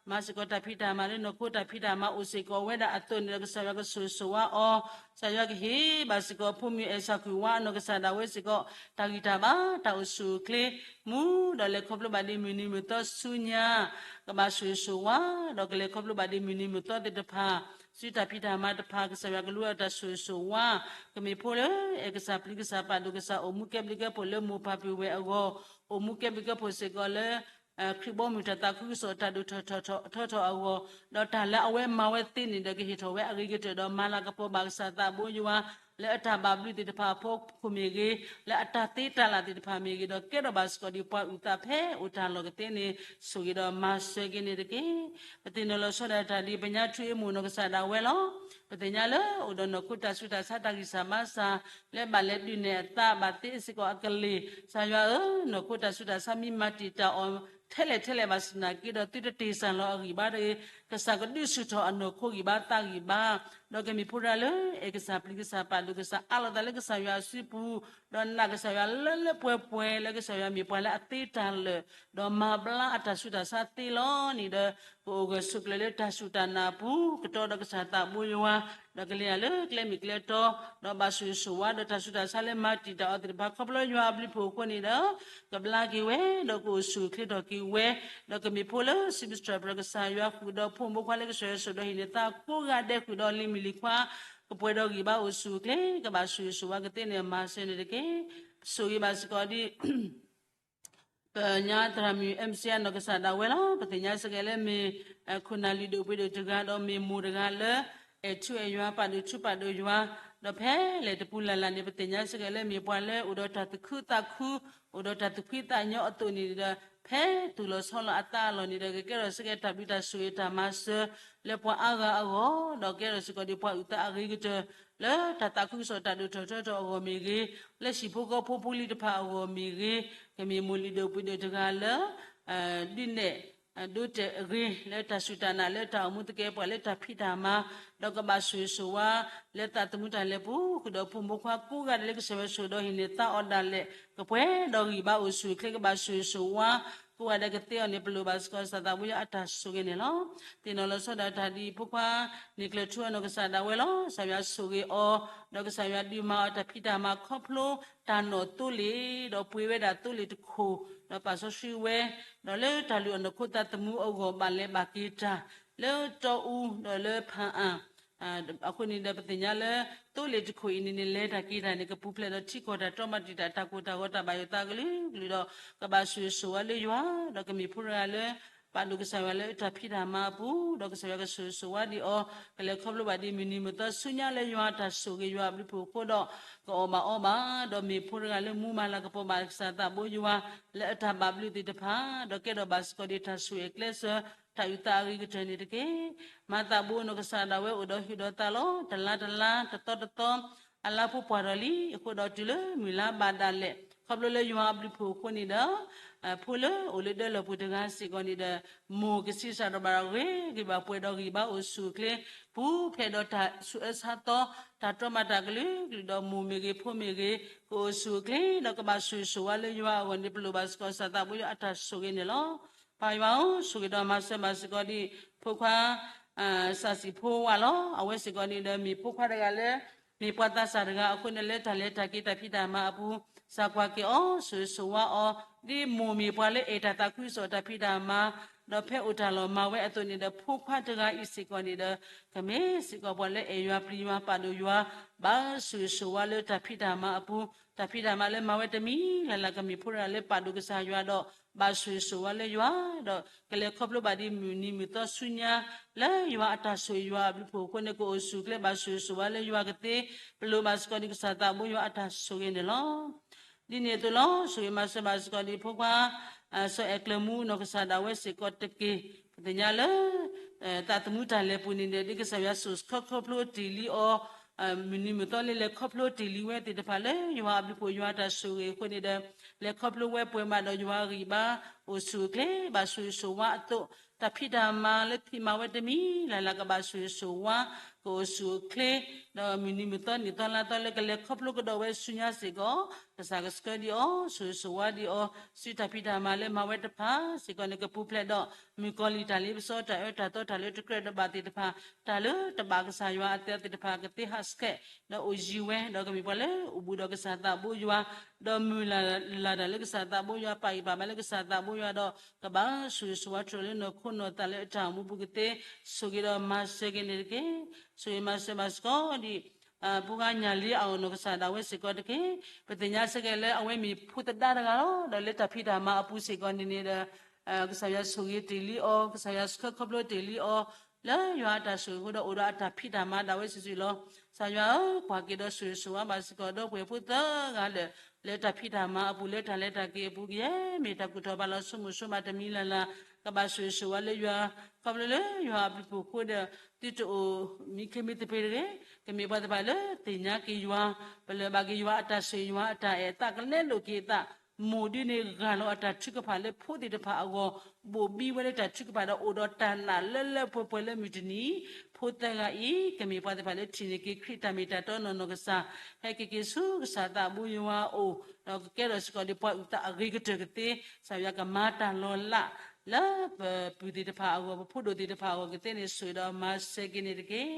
မၤစ့ၢ်ကီးတၢ်ဖံးတၢ်မၤလၢနီၢ်ခိတၢ်ဖံးတၢ်မၤအိၣ်စ့ၢ်ကီးဝဲဒၣ်အသိးန့ၣ်ဒီး ကစၢ်ယွၤကဆိၣ်ဂ့ၤဆိၣ်ဝါအီၤ, ကစၢ်ယွၤကဟ့ၣ်ဘၣ်စ့ၢ်ကီးဖိမုၣ်အဲၣ်စၢ်ကွံာ်ဝါအနီၢ်ကစၢ်ဒၣ်ဝဲစ့ၢ်ကီး တၢ်ဂံၢ်တၢ်ဘါ တၢ်အိၣ်ဆူၣ်အိၣ်ချ့ မူဒီးလဲၤခီဖျိဘၣ်ဒ်မုၢ်နံၤမုၢ်သီဆူညါ ကဘၣ်ဆိၣ်ဂ့ၤဆိၣ်ဝါ, ဒီးကလဲၤခီဖျိဘၣ်ဒ်မုၢ်နံၤမုၢ်သီသ့ၣ်တဖၣ် စုတၢ်ဖံးတၢ်မၤတဖၣ် ကစၢ်ယွၤကလူၤအတၢ်ဆိၣ်ဂ့ၤဆိၣ်ဝါ, ကမ့ၢ်ဖိလၢအဲၣ်ကစၢ်ပျံၤကစၢ်ပာ်ဒိၣ်ကစၢ် အိၣ်မူကဲဘျုးကဲဖှိၣ်လၢမိၢ်ပၢ်ပုၢ်ဝဲၢ်အဂီၢ်, အိၣ်မူကဲဘျုးကဲဖှိၣ်စ့ၢ်ကီးလၢ ခရံာ်ဘီမုၢ်တၢ်သးခုကစီၣ်တၢ်ဒိၣ်ထီၣ်ထီထီၣ်အဂီၢ်, ဒီးတၢ်လၢအဝဲမၤဝဲသ့န့ၣ်ဒီး ကဟ့ၣ်ထီၣ်ဝဲအဂ့ၤကတၢၢ်ဒီး မၤလၤကပီၤဘၣ်ကစၢ်သးဘိယွၤ လၢအတၢ်ဘၣ်ဘျုးသ့ၣ်တဖၣ်အဖီခိၣ်မ့ၢ်ဂ့ၤ, လၢအတၢ်သ့တၢ်လၢ်သ့ၣ်တဖၣ်မ့ၢ်ဂ့ၤ, ဒီးကဲထီၣ်ဘၣ်စ့ၢ်ကီးဒ်ပှၤအုၣ်သးဖဲအိၣ်တၢ်လီၢ်ကသ့န့ၣ် ဆိၣ်ဂ့ၤဒီးမၤစၢၤက့ၤန့ၣ်တက့ၢ်. ပသ့ၣ်နီၣ်လီၤဆီဒၣ်တၢ်ဒ်ပညါထွံအ့ၣ်မိၢ်နီၢ်ကစၢ်ဒၣ်ဝဲလီၤ. ပသ့ၣ်ညါလၢအိၣ်ဒီးနီၢ်ခိတၢ်ဆူးတၢ်ဆါတၢ်ဂံၢ်စၢ်ဘါစၢ် လၢဘၣ်လဲၤဒုးနဲၣ်အသး ဘၣ်သ့စ့ၢ်ကီးအကလ့ၢ်, ကစၢ်ယွၤဧၢ, နီၢ်ခိတၢ်ဆူးတၢ်ဆါမ့ၢ်မၤတံာ်တာ်အီၤ ထဲလဲၣ်ထဲလဲၣ်ဘၣ်ဆၣ်သနာ်က့ဒီး သုတတ့ၢ်စၢ်လီၤအဂံၢ်ဘါတဂ့ၤ, ကစၢ်ကဒုးဆူၣ်ထီၣ်အနီၢ်ခိဂံၢ်ဘါသးဂံၢ်ဘါ, ဒီးကမ့ၢ်ဖိတဂၤလၢ အဲၣ်ကစၢ်ပျံၤကစၢ်ပာ်ဒိၣ်ကစၢ် အးလီၤသးလၢကစၢ်ယွၤအစုပူၤ, ဒီးနာ်ကစၢ်ယွၤလၢလၢပှဲၤပှဲၤ လၢကစၢ်ယွၤမ့ၢ်ပှၤလၢအသ့တၢ်လၢာ်, ဒီးမၤဘျါအတၢ်ဆူးတၢ်ဆါသ့လီၤန့ၣ်ဒီး ကအိၣ်ဂၢၢ်ဆိးကျၢၤလၢတၢ်စူၢ်တၢ်နာ်အပူၤ ကတီၤဒီးကစၢ်သးဘိယွၤ, ဒီးကလဲၤတၢ်လၢကျဲမုၢ်ကျဲတီ, ဒီးဘၣ်ဆိၣ်ဂ့ၤဆိၣ်ဝါ ဒီးတၢ်ဆူးတၢ်ဆါလၢမၤတံာ်တာ်အီၤသ့ၣ်တဖၣ် ခီဖျိယွၤအဘျုးအဖှိၣ်အဃိန့ၣ်ဒီး ကဘျါက့ၤဝဲ ဒီးကအိၣ်ဆူၣ်အိၣ်ချ့ထီၣ်က့ၤဝဲ, ဒီးကမ့ၢ်ဖိလၢ စံးပတြၢၤပတြၢၤကစၢ်ယွၤဃုာ်ဒီးဖိမုၣ်ဖိခွါလၢကစၢ်ယွၤဆိၣ်ဒီးဟ့ၣ်န့ၢ်သးကိးဂၤဒဲးဃုာ်ဒီးလံၤမုၣ်လံၤခွါ ကပှဲၤဒီးဂံၢ်ဘါအိၣ်ဆူၣ်အိၣ်ချ့ ကဘၣ်ဆိၣ်ဂ့ၤဆိၣ်ဝါကသ့န့ၣ် မၤစၢၤန့ၣ်တက့ၢ်. ဆိၣ်ဂ့ၤဘၣ်စ့ၢ်ကီးဒ် ပညါသရၣ်မုၣ် အဲၣ်မုၢ်စံး အနီၢ်ကစၢ်ဒၣ်ဝဲလီၤ. ပသ့ၣ်ညါစ့ၢ်ကီးလၢမ့ၢ် ခိၣ်နၢ်လုၢ်ဒိၣ်ပှ့ၤဒိၣ်တဂၤ ဒီးမ့ၢ်မိၢ်တဂၤလၢ အဲၣ်ထူအဲၣ်ယွၤ ပာ်ဒိၣ်ထူပာ်ဒိၣ်ယွၤ, ဒီးဖဲလဲၣ်တပူၤလၢ်လၢ်န့ၣ် ပသ့ၣ်ညါစ့ၢ်ကီးလၢမ့ၢ်ပှၤလၢအိၣ်ဒီးတၢ်သူၣ်ခု သးခု, အိၣ်ဒီးတၢ်သူၣ်ဖှံသးညီအသိးန့ၣ်ဒီး ဖဲတုၤလီၤဆီလီၤအသးအလီၢ်န့ၣ်ဒီး ကကဲထီၣ်စ့ၢ်ကီးတၢ်ဘျုးတၢ်ဆိၣ်ဂ့ၤတၢ်မၤစၢၤ လၢပှၤအါဂၤအဂီၢ်, ဒီးကဲထီၣ်စ့ၢ်ကီးဒ်ပှၤအုၣ်သးအဂ့ၤကတၢၢ် လၢတၢ်သးခုကစီၣ်တၢ်ဒိၣ်ထီၣ်ထီထီၣ်အဂီၢ်မ့ၢ်ဂ့ၤ, လၢဟံၣ်ဖိဃီဖိဖိလံၤတဖၣ်အဂီၢ်မ့ၢ်ဂ့ၤ, ကမ့ၢ်မိၢ်လုၢ်ဒိၣ်ပှ့ၤဒိၣ်တဂၤလၢ ဒုးနဲၣ် ဒိးတဲာ်အဂ့ၤ လၢတၢ်စူၢ်တၢ်နာ်လၢတၢ်အိၣ်မူသကဲးပဝးလၢတၢ်ဖံးတၢ်မၤ, ဒီးကဘၣ်ဆိၣ်ဂ့ၤဆိၣ်ဝါ လၢသးသမူတၢ်လဲၤပူၤ ဃုာ်ဒီးဖိမုၣ်ဖိခွါကိးဂၤဒဲးလၢကစၢ်ယွၤဆိၣ်ဒီးဟံးန့ၢ်သါအီၤဒၣ်လဲာ် ကပှဲၤဒီးဂံၢ်ဘါအိၣ်ဆူၣ်အိၣ်ချ့ ကဘၣ်ဆိၣ်ဂ့ၤဆိၣ်ဝါ ကိးဂၤဒဲးကသ့အီၤန့ၣ် ပလိၣ်ဘၣ်စ့ၢ်ကီးကစၢ်သးဘိယွၤအတၢ်ဆိၣ်ဂ့ၤန့ၣ်လီၤ. သ့ၣ်နီၣ်လီၤဆီဒၣ်တၢ်ဒ်အံၤ ဖိခွါန့ၣ်ကျၢၤထူအနီၢ်ကစၢ်ဒၣ်ဝဲလီၤ. ကစၢ်ယွၤဆိၣ်ဂ့ၤအီၤ ဒီးကစၢ်ယွၤဒုးမၤအီၤတၢ်ဖံးတၢ်မၤခီဖျိ တၢ်နီၣ်သိလ့ၣ် ဒီးပှ့ၤဝဲဒၣ်သိလ့ၣ်တခိၣ် ဒီးပာ်စီဆှံဝဲ ဒီးလၢတၢ်လုၢ်အီၣ်နီၢ်ခိသးသမူအဂီၢ် ဘၣ်လဲၤဘၣ်က့ၤတၢ် လၢတီအူ ဒီးလၢဖၣ်အၣ် အဃိန့ၣ်ဒီး ပသ့ၣ်ညါလၢ သိလ့ၣ်တခိၣ်အံၤန့ၣ်န့ၣ် လဲၤတၢ်က့ၤတၢ်န့ၣ် ကပူၤဖျဲးဒီးထံကီၢ်တၢ်တြီမၤတံာ်တာ် တၢ်ကိၢ်တၢ်ဂီၤ တၢ်ဘၣ်ယိၣ်သးကလုာ်ကလုာ်ဒီး ကဘၣ်ဆိၣ်ဂ့ၤဆိၣ်ဝါလၢယွၤ ဒီးကမ့ၢ်ဖိတဂၤလၢ ပာ်ဒိၣ်ကစၢ်ယွၤလၢတၢ်ဖံးတၢ်မၤအပူၤ ဒီးကစၢ်ယွၤကဆိၣ်ဂ့ၤဆိၣ်ဝါဒံးအီၤ ကလဲၤခီဖျိဘၣ်ဒ်မုၢ်နံၤမုၢ်သီဆူညါလၢယွၤအတၢ်ဆိၣ်ဂ့ၤယွၤအဘျုးဖှိၣ်အဃိဒီး ကအီၣ်ဘၣ်အီဘၣ် ဒီးမ့ၢ်ဖိတဂၤလၢမူမၤလၤကပီၤဘၣ်ကစၢ်သးဘိယွၤ လၢအတၢ်ဘၣ်ဘျုးသ့ၣ်တဖၣ် ဒီးကဲထီၣ်ဘၣ်စ့ၢ်ကီးဒ်တၢ်ဆိၣ်ဂ့ၤအကျဲးစၢး တၢ်အုၣ်သးအဂ့ၤကတၢၢ်န့ၣ်တက့ၢ်. မၤသးဘိနီၢ်ကစၢ်ဒၣ်ဝဲအိၣ်ဒီးဟုၣ်ဒီးသးလီၤ. တလါတလါ တသီတသီ အလါဖိပှၢ်ထီၣ်လံ. အဃိဒီးတုၤလၢမုၢ်လါဘၣ်ဒၣ်လဲာ် ခီဖျိလၢယွၤအဘျုးဖှိၣ်အဃိန့ၣ်ဒီး ဖိလၢအိၣ်လၢဒၢလီၢ်ပူၤတဂၤစ့ၢ်ကီးန့ၣ်ဒီး မိၢ်ကဆံးစၢ်ဒီးဘၣ်ဒီးဂ့ၤဂ့ၤဘၣ်ပှဲၤဒီးဂံၢ်ဘါအိၣ်ဆူၣ်အိၣ်ချ့ ပူၤဖျဲးဒီးတၢ်ဆူးအၢဆါသီ တၢ်တြီမၤတၢ်ကလုာ်ကလုာ်ဒီး မိၢ်မ့ၢ်ဂ့ၤဖိမ့ၢ်ဂ့ၤ ကအိၣ်ဆူၣ်အိၣ်ချ့ ဒီးကဘၣ်ဆိၣ်ဂ့ၤဆိၣ်ဝါလၢယွၤအဂီၢ်န့ၣ် ပလိၣ်ဘၣ်စ့ၢ်ကီးကစၢ်သးဘိယွၤအတၢ်ဆိၣ်ဂ့ၤန့ၣ်လီၤ. ပၢ်ယွၤဧၢ, ဆိၣ်ဂ့ၤဒီးမၤစၢၤဘၣ်စ့ၢ်ကီးဒ် ဖိခွါ စၢ်စံၣ်ဖိဝါလီၤ. အဝဲစ့ၢ်ကီးန့ၣ်ဒီး မ့ၢ်ဖိခွါတဂၤလၢ မ့ၢ်ပှၤသးစၢ်တဂၤအဃိန့ၣ် လၢတၢ်လဲၤတၢ်က့ၤတၢ်ဖံးတၢ်မၤအပူၤ စၢ်ကွၢ်က့ၤအီၤ ဆိၣ်ဂ့ၤဆိၣ်ဝါအီၤ ဒ်မိၢ်မ့ၢ်ပှၤလၢအဲၣ်တၢ်သးခုကစီၣ်တၢ်ဖံးတၢ်မၤ ဒီးဖဲအိၣ်တၢ်လီၢ်မၤဝဲအသိးန့ၣ်ဒီး ဖိခွါတဂၤအံၤစ့ၢ်ကီးန့ၣ်ဒီး ကမ့ၢ်စ့ၢ်ကီးပှၤလၢအဲၣ်ယွၤပျံၤယွၤပာ်ဒိၣ်ယွၤ ဘၣ်ဆိၣ်ဂ့ၤဆိၣ်ဝါလၢတၢ်ဖံးတၢ်မၤအပူၤ တၢ်ဖံးတၢ်မၤလၢမၤဝဲတမံၤလၢ်လၢ် ကမ့ၢ်ဖိတဂၤလၢပာ်ဒိၣ်ကစၢ်ယွၤဒီး ဘၣ်ဆိၣ်ဂ့ၤဆိၣ်ဝါလၢယွၤ ဒီးကလဲၤခီဖျိဘၣ်ဒ်မုၢ်နံၤမုၢ်သီဆူညါ လၢယွၤအတၢ်ဆိၣ်ဂ့ၤယွၤအဘျုးဖှိၣ်အဃိန့ၣ် ကအိၣ်ဆူၣ်အိၣ်ချ့ဘၣ်ဆိၣ်ဂ့ၤဆိၣ်ဝါလၢယွၤကသ့ ပလိၣ်ဘၣ်စ့ၢ်ကီးဒ်ကစၢ်သးဘိယွၤအတၢ်ဆိၣ်ဂ့ၤန့ၣ်လီၤ. ဒ်န့ၣ်အသိးလီၤ. ဆိၣ်ဂ့ၤမၤစၢၤဘၣ်စ့ၢ်ကီးဒ်ဖိခွါ စီၤအဲၣ်ကျၢၤမူနီၢ်ကစၢ်ဒၣ်ဝဲစ့ၢ်ကီးတက့ၢ်. ပသ့ၣ်ညါလၢ သးသမူတၢ်လဲၤပူၤန့ၣ်ဒီး ဒ်ကစၢ်ယွၤဆိၣ်ဆှၢခီဖျိတ့ၢ်လံအီၤ မုၢ်နံၤမုၢ်သီလၢလဲၤခီဖျိတ့ၢ်လံဝဲသ့ၣ်တဖၣ်လၢ ယွၤအဘျုးဖှိၣ်ယွၤအတၢ်ဆိၣ်ဂ့ၤအဃိန့ၣ်ဒီး လဲၤခီဖျိဝဲပှဲၤမးဒီးယွၤအဂံၢ်ဘါ အိၣ်ဆူၣ်အိၣ်ချ့ ဘၣ်ဆိၣ်ဂ့ၤဆိၣ်ဝါအသိး တၢ်ဖံးတၢ်မၤလၢဖံးမၤဝဲတမံၤလၢ်လၢ် ကဘၣ်ဆိၣ်ဂ့ၤဆိၣ်ဝါ ကအိၣ်ဆူၣ်အိၣ်ချ့ ဒီးမုၢ်နံၤမုၢ်သီနံၣ်သီလါသီလၢကလဲၤခီဖျိကဒီးဝဲဆူညါစ့ၢ်ကီး ကစၢ်ကဆှၢဒံးအီၤ ဆိၣ်ဂ့ၤဆိၣ်ဝါဒံးအီၤ စုတၢ်ဖံးတၢ်မၤလၢမၤဝဲတဖၣ်စ့ၢ်ကီးန့ၣ် ကပူၤဖျဲးဒီး မုၣ်ကီၤလံၢ်တၢ်လ့ပစီ တၢ်အၢတၢ်သီ တၢ်လၢတကြၢးတဘၣ်သ့ၣ်တဖၣ် တၢ်လၢတဘၣ်ကစၢ်ယွၤအသးသ့ၣ်တဖၣ် ကသ့ဟးဆှဲး ဒီးအိၣ်ယံၤဝဲ ဒီးကမ့ၢ်ပှၤလၢအိၣ်ဘူးဒီးကစၢ်သးဘိယွၤ ဒီးမုၢ်လၢ်လၢ်တၢ်လၢကစၢ်သးဘိယွၤ ပာ်ဂံၢ်ပာ်ဘါလၢကစၢ်သးဘိယွၤဒီး ကဘၣ်ဆိၣ်ဂ့ၤဆိၣ်ဝါထီၣ်လၢနီၢ်ခိနီၢ်သးလၢအတၢ်အိၣ်မူပူၤကသ့ ဆိၣ်ဂ့ၤဒီးမၤစၢၤက့ၤန့ၣ်တက့ၢ်. ဆိၣ်ဂ့ၤမၤစၢၤဘၣ်စ့ၢ်ကီးဒ် ဖိခွါညၣ်လံအအိၣ်နီၢ်ကစၢ်ဒၣ်ဝဲစ့ၢ်ကီးတက့ၢ်. ပသ့ၣ်ညါစ့ၢ်ကီးလၢအဝဲမ့ၢ်ဖိသဒါတဂၤလီၤ. ဒီးလၢတၢ်ဖံးတၢ်မၤအပူၤစ့ၢ်ကီးန့ၣ်န့ၣ်ဒီး ကစၢ်ယွၤဆိၣ်ဂ့ၤတ့ၢ်လံအီၤ ကစၢ်ယွၤဆှၢခီဖျိတ့ၢ်လံအီၤ လၢယွၤအတၢ်ဆိၣ်ဂ့ၤအဃိဒီးအိၣ်ဒီးအတၢ်ဖံးတၢ်မၤဒၣ်ဝဲစုာ်စုာ်လီၤ. ကစၢ်ယွၤဧၢ, ကွၢ်က့ၤဒီးဆိၣ်ဂ့ၤဆိၣ်ဝါဘၣ်စ့ၢ်ကီးဒီပုၢ်ဝဲၢ်ဖိသၢဂၤလၢာ် လၢတၢ်ဖံးတၢ်မၤအပူၤ လၢတၢ်လဲၤတၢ်က့ၤအပူၤ ကယဲၢ်မ့ၢ်တၢ်ကူၣ်ထီၣ်ဘၣ်လီၤ ဆိကမိၣ်ဆိကမးတမံၤလၢ်လၢ် ကဘၣ်ဆိၣ်ဂ့ၤဆိၣ်ဝါလၢယွၤ ခီဖျိလၢယွၤအဘျုးဖှိၣ်အဃိဒီး သုတအိၣ်မံခ့မံသပ့ၤတဂ့ၤ, ကမ့ၢ်ပှၤသ့ၣ်တဖၣ်လၢသ့ၣ်ညါက့ၤယွၤ, ပလၢၢ်ဘၣ်က့ၤယွၤအတၢ်ဆိၣ်ဂ့ၤ ယွၤအတၢ်အဲၣ်အသးကလဲလိာ်က့ၤအသး, မိၢ်ဒ်န့ၣ်ဂၢ်လီၤအတၢ်ထုကဖၣ်လၢဖိသ့ၣ်တဖၣ်အဂီၢ်, ဘိၣ်ဘံဝဲလၢတၢ်ထုကဖၣ်ဒီးအိၣ်ဒီးတၢ်နာ်လၢလၢပှဲၤပှဲၤလၢမုၢ်တနံၤ, ဖိသၢဂၤအံၤ ကမ့ၢ်ပှၤသ့ၣ်တဖၣ်လၢထံၣ်န့ၢ်က့ၤခရံာ်တၢ်မ့ၢ်တၢ်တီနီၢ်နီၢ်ကစၢ်, ဟဲက့ၤက့ၤဆူကစၢ်သးဘိယွၤအအိၣ်, ဒီးကကဲထီၣ်စ့ၢ်ကီးဒ်ပှၤအုၣ်သးအဂ့ၤကတၢၢ်ကသ့, ကစၢ်ယွၤကမၤတၢ်လီၤလး လၢပပုၢ်သ့ၣ်တဖၣ်အဂီၢ် ပဖိဒိၣ်သ့ၣ်တဖၣ်အဂီၢ်ကသ့န့ၣ် ဆိၣ်ဂ့ၤဒီးမၤစၢၤက့ၤန့ၣ်တက့ၢ်.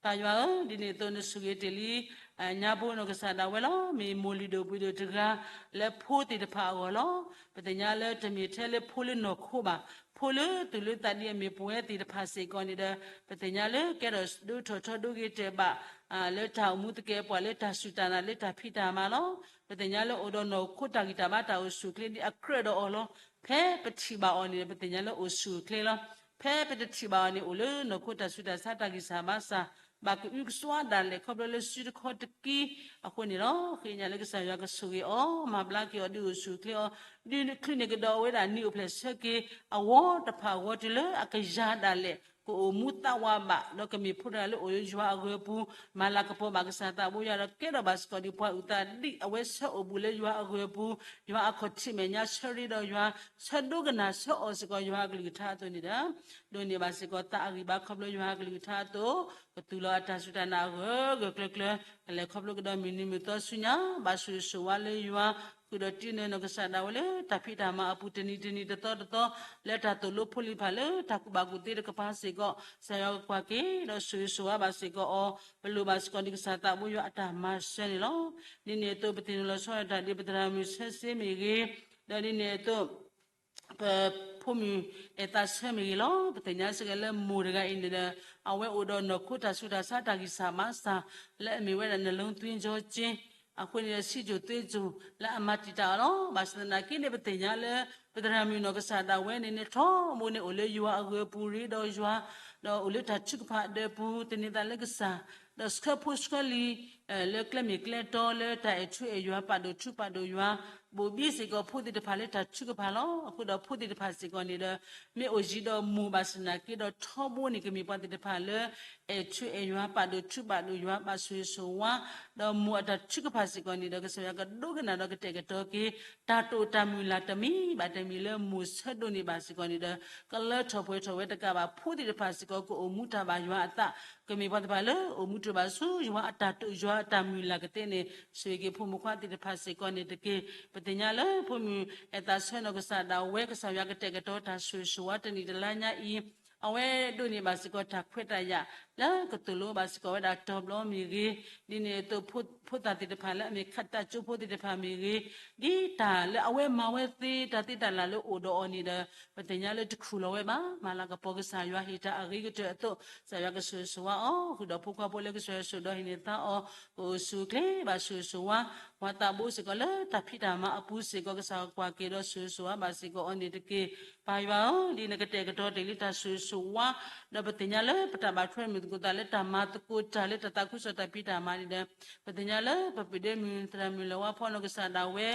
ပၢ်ယွၤဧၢ, ဒ်န့ၣ်အသိးနဆိၣ်ဂ့ၤတ့ၢ်လံ ညါဘိနီၢ်ကစၢ်ဒၣ်ဝဲလီၤ. မ့ၢ်မိၢ်လုၢ်ဒိၣ်ပှ့ၤဒိၣ်တဂၤ လၢဖိသ့ၣ်တဖၣ်အဂီၢ်လီၤ. ပသ့ၣ်ညါလၢတမ့ၢ်ထဲလၢဖိလၢနီၢ်ခိဘၣ်, ဖိလၢသူၣ်လၢသးဒ်အမ့ၢ်ပဝဲသ့ၣ်တဖၣ်စ့ၢ်ကီးန့ၣ်ဒီး ပသ့ၣ်ညါလၢကဲထီၣ်ဒိၣ်ထီၣ်ထီဒိၣ်ဂ့ၤတၢၢ်ဘၣ် လၢတၢ်အိၣ်မူသကဲးပဝး လၢတၢ်စူၢ်တၢ်နာ်လၢတၢ်ဖံးတၢ်မၤလီၤ. ပသ့ၣ်ညါလၢအိၣ်ဒီးနီၢ်ခိတၢ်ဂံၢ်တၢ်ဘါတၢ်အိၣ်ဆူၣ်အိၣ်ချ့ဒ်အကြၢးဒီးအီၤလီၤ. ဖဲပထံၣ်ဘၣ်အီၤန့ၣ် ပသ့ၣ်ညါလၢအိၣ်ဆူၣ်အိၣ်ချ့လီၤ. ဖဲပတထံၣ်ဘၣ်အီၤန့ၣ် အိၣ်လၢနီၢ်ခိတၢ်ဆူးတၢ်ဆါတၢ်ဂံၢ်စၢ်ဘါစၢ် ဘၣ်ကအုကစွါဒၣ်လဲာ် ခီဖျိလၢစုတခီတက့ၢ်အဃိန့ၣ်လီၤ. ဃ့ကညးလၢကစၢ်ယွၤကဆိၣ်ဂ့ၤအီၤ, မၤဘျါက့ၤအီၤ ဒုးအိၣ်ဆူၣ်အိၣ်ချ့အီၤ, ဒုးနချုးန့ၢ်ကဒီးအဝဲဒၣ်နံၣ်အိၣ်ဖျဲၣ်ဆၢက့ၤ အဝီတဖၣ်အဂီၢ် တုၤလၢအကယၤဒၣ်လဲာ် ကအိၣ်မူသးဝးဘၣ် ဒီးကမ့ၢ်ဖိတဂၤလၢအိၣ်လၢယွၤအဂၢၤအပူၤ, မၤလၤကပီၤဘၣ်ကစၢ်သးဘိယွၤ ဒီးကဲထီၣ်ဘၣ်စ့ၢ်ကီးဒံးပှၤအုၣ်သးဒ် အဝဲဆၢအိၣ်ဘူးလၢယွၤအဂၢၤအပူၤ, ယွၤအခီၣ်ထံးမဲာ်ညါ ဆၢရ့ဒီးယွၤ, ဆၢဒိကနၣ်ဆၢအီၣ်စ့ၢ်ကီးယွၤအကလုၢ်ကထါအသိးန့ၣ်ဒီး ဒိးန့ၢ်ဘၣ်စ့ၢ်ကီးသးအဂံၢ်ဘါ ခီဖျိယွၤအကလုၢ်ကထါအသိး, ကသူၣ်လီၤအတၢ်စူၢ်တၢ်နာ်အဂၢၢ်ဂၢၢ်ကျၢၤကျၢၤ, ကလဲၤခီဖျိကဒီးမုၢ်နံၤမုၢ်သီဆူညါ, ဘၣ်ဆိၣ်ဂ့ၤဆိၣ်ဝါလၢယွၤ, ဃုာ်ဒီးတုၤနုာ်နီၢ်ကစၢ်ဒၣ်ဝဲလၢတၢ်ဖံးတၢ်မၤအပူၤ တနံၤတနံၤတသီတသီ, လၢတၢ်သိၣ်လိဖိလံၤတဖၣ် လၢတၢ်ကူၣ်ဘၣ်ကူၣ်သ့တကပၤစ့ၢ်ကီး, ကစၢ်ယွၤကကွၢ်က့ၤ ဒီးဆိၣ်ဂ့ၤဆိၣ်ဝါဘၣ်စ့ၢ်ကီးအီၤ, ပလိၣ်ဘၣ်စ့ၢ်ကီးဒံးကစၢ်သးဘိယွၤအတၢ်မၤစၢၤန့ၣ်လီၤ. ဒ်န့ၣ်အသိး ပသ့ၣ်နီၣ်လီၤဆီဒၣ်တၢ်ဒ် ပသရၣ်မုၣ်ဆၢစ့မ့ၢ်ဂ့ၤ, ဒီးဒ်န့ၣ်အသိး ပဖိမုၣ်အဲၣ်သးဆၢမ့ၢ်ဂ့ၤလီၤ. ပသ့ၣ်ညါစ့ၢ်ကီးလၢမိၢ်တဂၤအံၤန့ၣ်ဒီး အဝဲအိၣ်ဒီးနီၢ်ခိတၢ်ဆူးတၢ်ဆါ တၢ်ဂံၢ်စၢ်ဘါစၢ် လၢအမ့ၢ်ဝဲဒၣ် နလုံးသွင်းကြောကျင်း အဃိန့ၣ်ဒီး ဆီးချိုသွေးချို လၢအမၤတံာ်တာ်အီၤလီၤ. ဘၣ်ဆၣ်သနာ်က့န့ၣ် ပသ့ၣ်ညါလၢ ပသရၣ်မုၣ်နီၢ်ကစၢ်ဒၣ်ဝဲန့ၣ်န့ၣ် ထီဘိန့ၣ်အိၣ်လၢယွၤအဂၢၤအပူၤ ရ့ဒီးယွၤ, ဒီးအိၣ်လၢတၢ်ထုကဖၣ်အဒၢးပူၤ သန့ၤသးလၢကစၢ်, ဒီးဆှၢဖိဆှၢလံၤ လၢကျဲမ့ၢ်ကျဲတီ လၢတၢ်အဲၣ်ထူအဲၣ်ယွၤ ပာ်ဒိၣ်ထူပာ်ဒိၣ်ယွၤ, ဘိၣ်ဘံစ့ၢ်ကီးဖိသ့ၣ်တဖၣ်လၢတၢ်ထုကဖၣ်လီၤ. အဃိဒီးဖိသ့ၣ်တဖၣ်စ့ၢ်ကီးန့ၣ်ဒီး မ့ၢ်အိၣ်ယံၤဒီးမိၢ်ဘၣ်ဆၣ်သနာ်က့ဒီး ထီဘိန့ၣ်ကမ့ၢ်ပှၤသ့ၣ်တဖၣ်လၢ အဲၣ်ထူအဲၣ်ယွၤ ပာ်ဒိၣ်ထူပာ်ဒိၣ်ယွၤ ဘၣ်ဆိၣ်ဂ့ၤဆိၣ်ဝါ, ဒီးမိၢ်အတၢ်ထုကဖၣ်စ့ၢ်ကီးန့ၣ်ဒီး ကစၢ်ယွၤကဒိကနၣ်ဒီးကတဲာ်ကတီၤက့ၤ တၢ်တိာ်တၢ်မုၢ်လၢ်တမံၤဘၣ်တမံၤလၢမိၢ်ဆၢဒိးန့ၢ်ဘၣ်စ့ၢ်ကီးန့ၣ်ဒီး ကလၢထီၣ်ပှဲၤထီၣ်ဝဲတကးဘၣ် ဖိသ့ၣ်တဖၣ်စ့ၢ်ကီး ကအိၣ်မူတၢ်ဘၣ်ယွၤအသး, ကမ့ၢ်ပှၤသ့ၣ်တဖၣ်လၢအိၣ်မူတၢ်ဘၣ်ဆူယွၤအတၢ်တိာ်ယွၤအတၢ်မုၢ်လၢ်ကသ့န့ၣ် ဆိၣ်ဂ့ၤက့ၤဖိမုၣ်ခွါသ့ၣ်တဖၣ်စ့ၢ်ကီးန့ၣ်တက့ၢ်. ပသ့ၣ်ညါလၢဖိမုၣ်အဲၣ်သးဆၢနီၢ်ကစၢ်ဒၣ်ဝဲ ကစၢ်ယွၤကတဲာ်ကတီၤတၢ်ဆိၣ်ဂ့ၤဆိၣ်ဝါတနံၣ်တလါညါအံၤ အဝဲဒိးန့ၢ်ဘၣ်စ့ၢ်ကီးတၢ်ခွဲးတၢ်ယာ် လၢကသိၣ်လိဘၣ်စ့ၢ်ကီးဝဲဒၣ်တီၤဘျီမ့ၢ်ဂ့ၤ, ဒ်န့ၣ်အသိး ဖိသၣ်သ့ၣ်တဖၣ်လၢအမ့ၢ်ခးတၢ်ကၠိဖိသ့ၣ်တဖၣ်မ့ၢ်ဂ့ၤ, ဒ်တၢ်လၢအဝဲမၤဝဲသ့ တၢ်သ့တၢ်လၢ်လၢအိၣ်ဒီးအီၤန့ၣ်ဒီး ပသ့ၣ်ညါလၢတခူၣ်လီၤဝဲဘၣ်. မၤလၤကပီၤကစၢ်ယွၤ ဟ့ၣ်တၢ်အဂ့ၤကတၢၢ်အသိး ကစၢ်ယွၤကဆိၣ်ဂ့ၤဆိၣ်ဝါအီၤ, ဃုာ်ဒီးဖိခွါဖိလၢကစၢ်ယွၤဆိၣ်ဒီးဟံးန့ၢ်သါအီၤ ကအိၣ်ဆူၣ်အိၣ်ချ့ ဘၣ်ဆိၣ်ဂ့ၤဆိၣ်ဝါ, ပှၤသးဘိစ့ၢ်ကီးလၢတၢ်ဖံးတၢ်မၤအပူၤစ့ၢ်ကီး ကစၢ်ကွၢ်က့ၤဒီးဆိၣ်ဂ့ၤဆိၣ်ဝါဘၣ်စ့ၢ်ကီးအီၤန့ၣ်တက့ၢ်. ပၢ်ယွၤဧၢ, ဒ်နကတဲာ်ကတီၤတ့ၢ်လံတၢ်ဆိၣ်ဂ့ၤဆိၣ်ဝါ, ဒီးပသ့ၣ်ညါလၢပတၢ်ဘၣ်ထွဲမုၣ်သကိးသးလၢတၢ်မၤသကိးတၢ်လၢတၢ်သးခုကစီၣ်တၢ်ဖံးတၢ်မၤန့ၣ်ဒီး ပသ့ၣ်ညါလၢပပုၢ်ဒ့မုၣ် သရၣ်မုၣ်လၢဝါဖီနီၢ်ကစၢ်ဒၣ်ဝဲ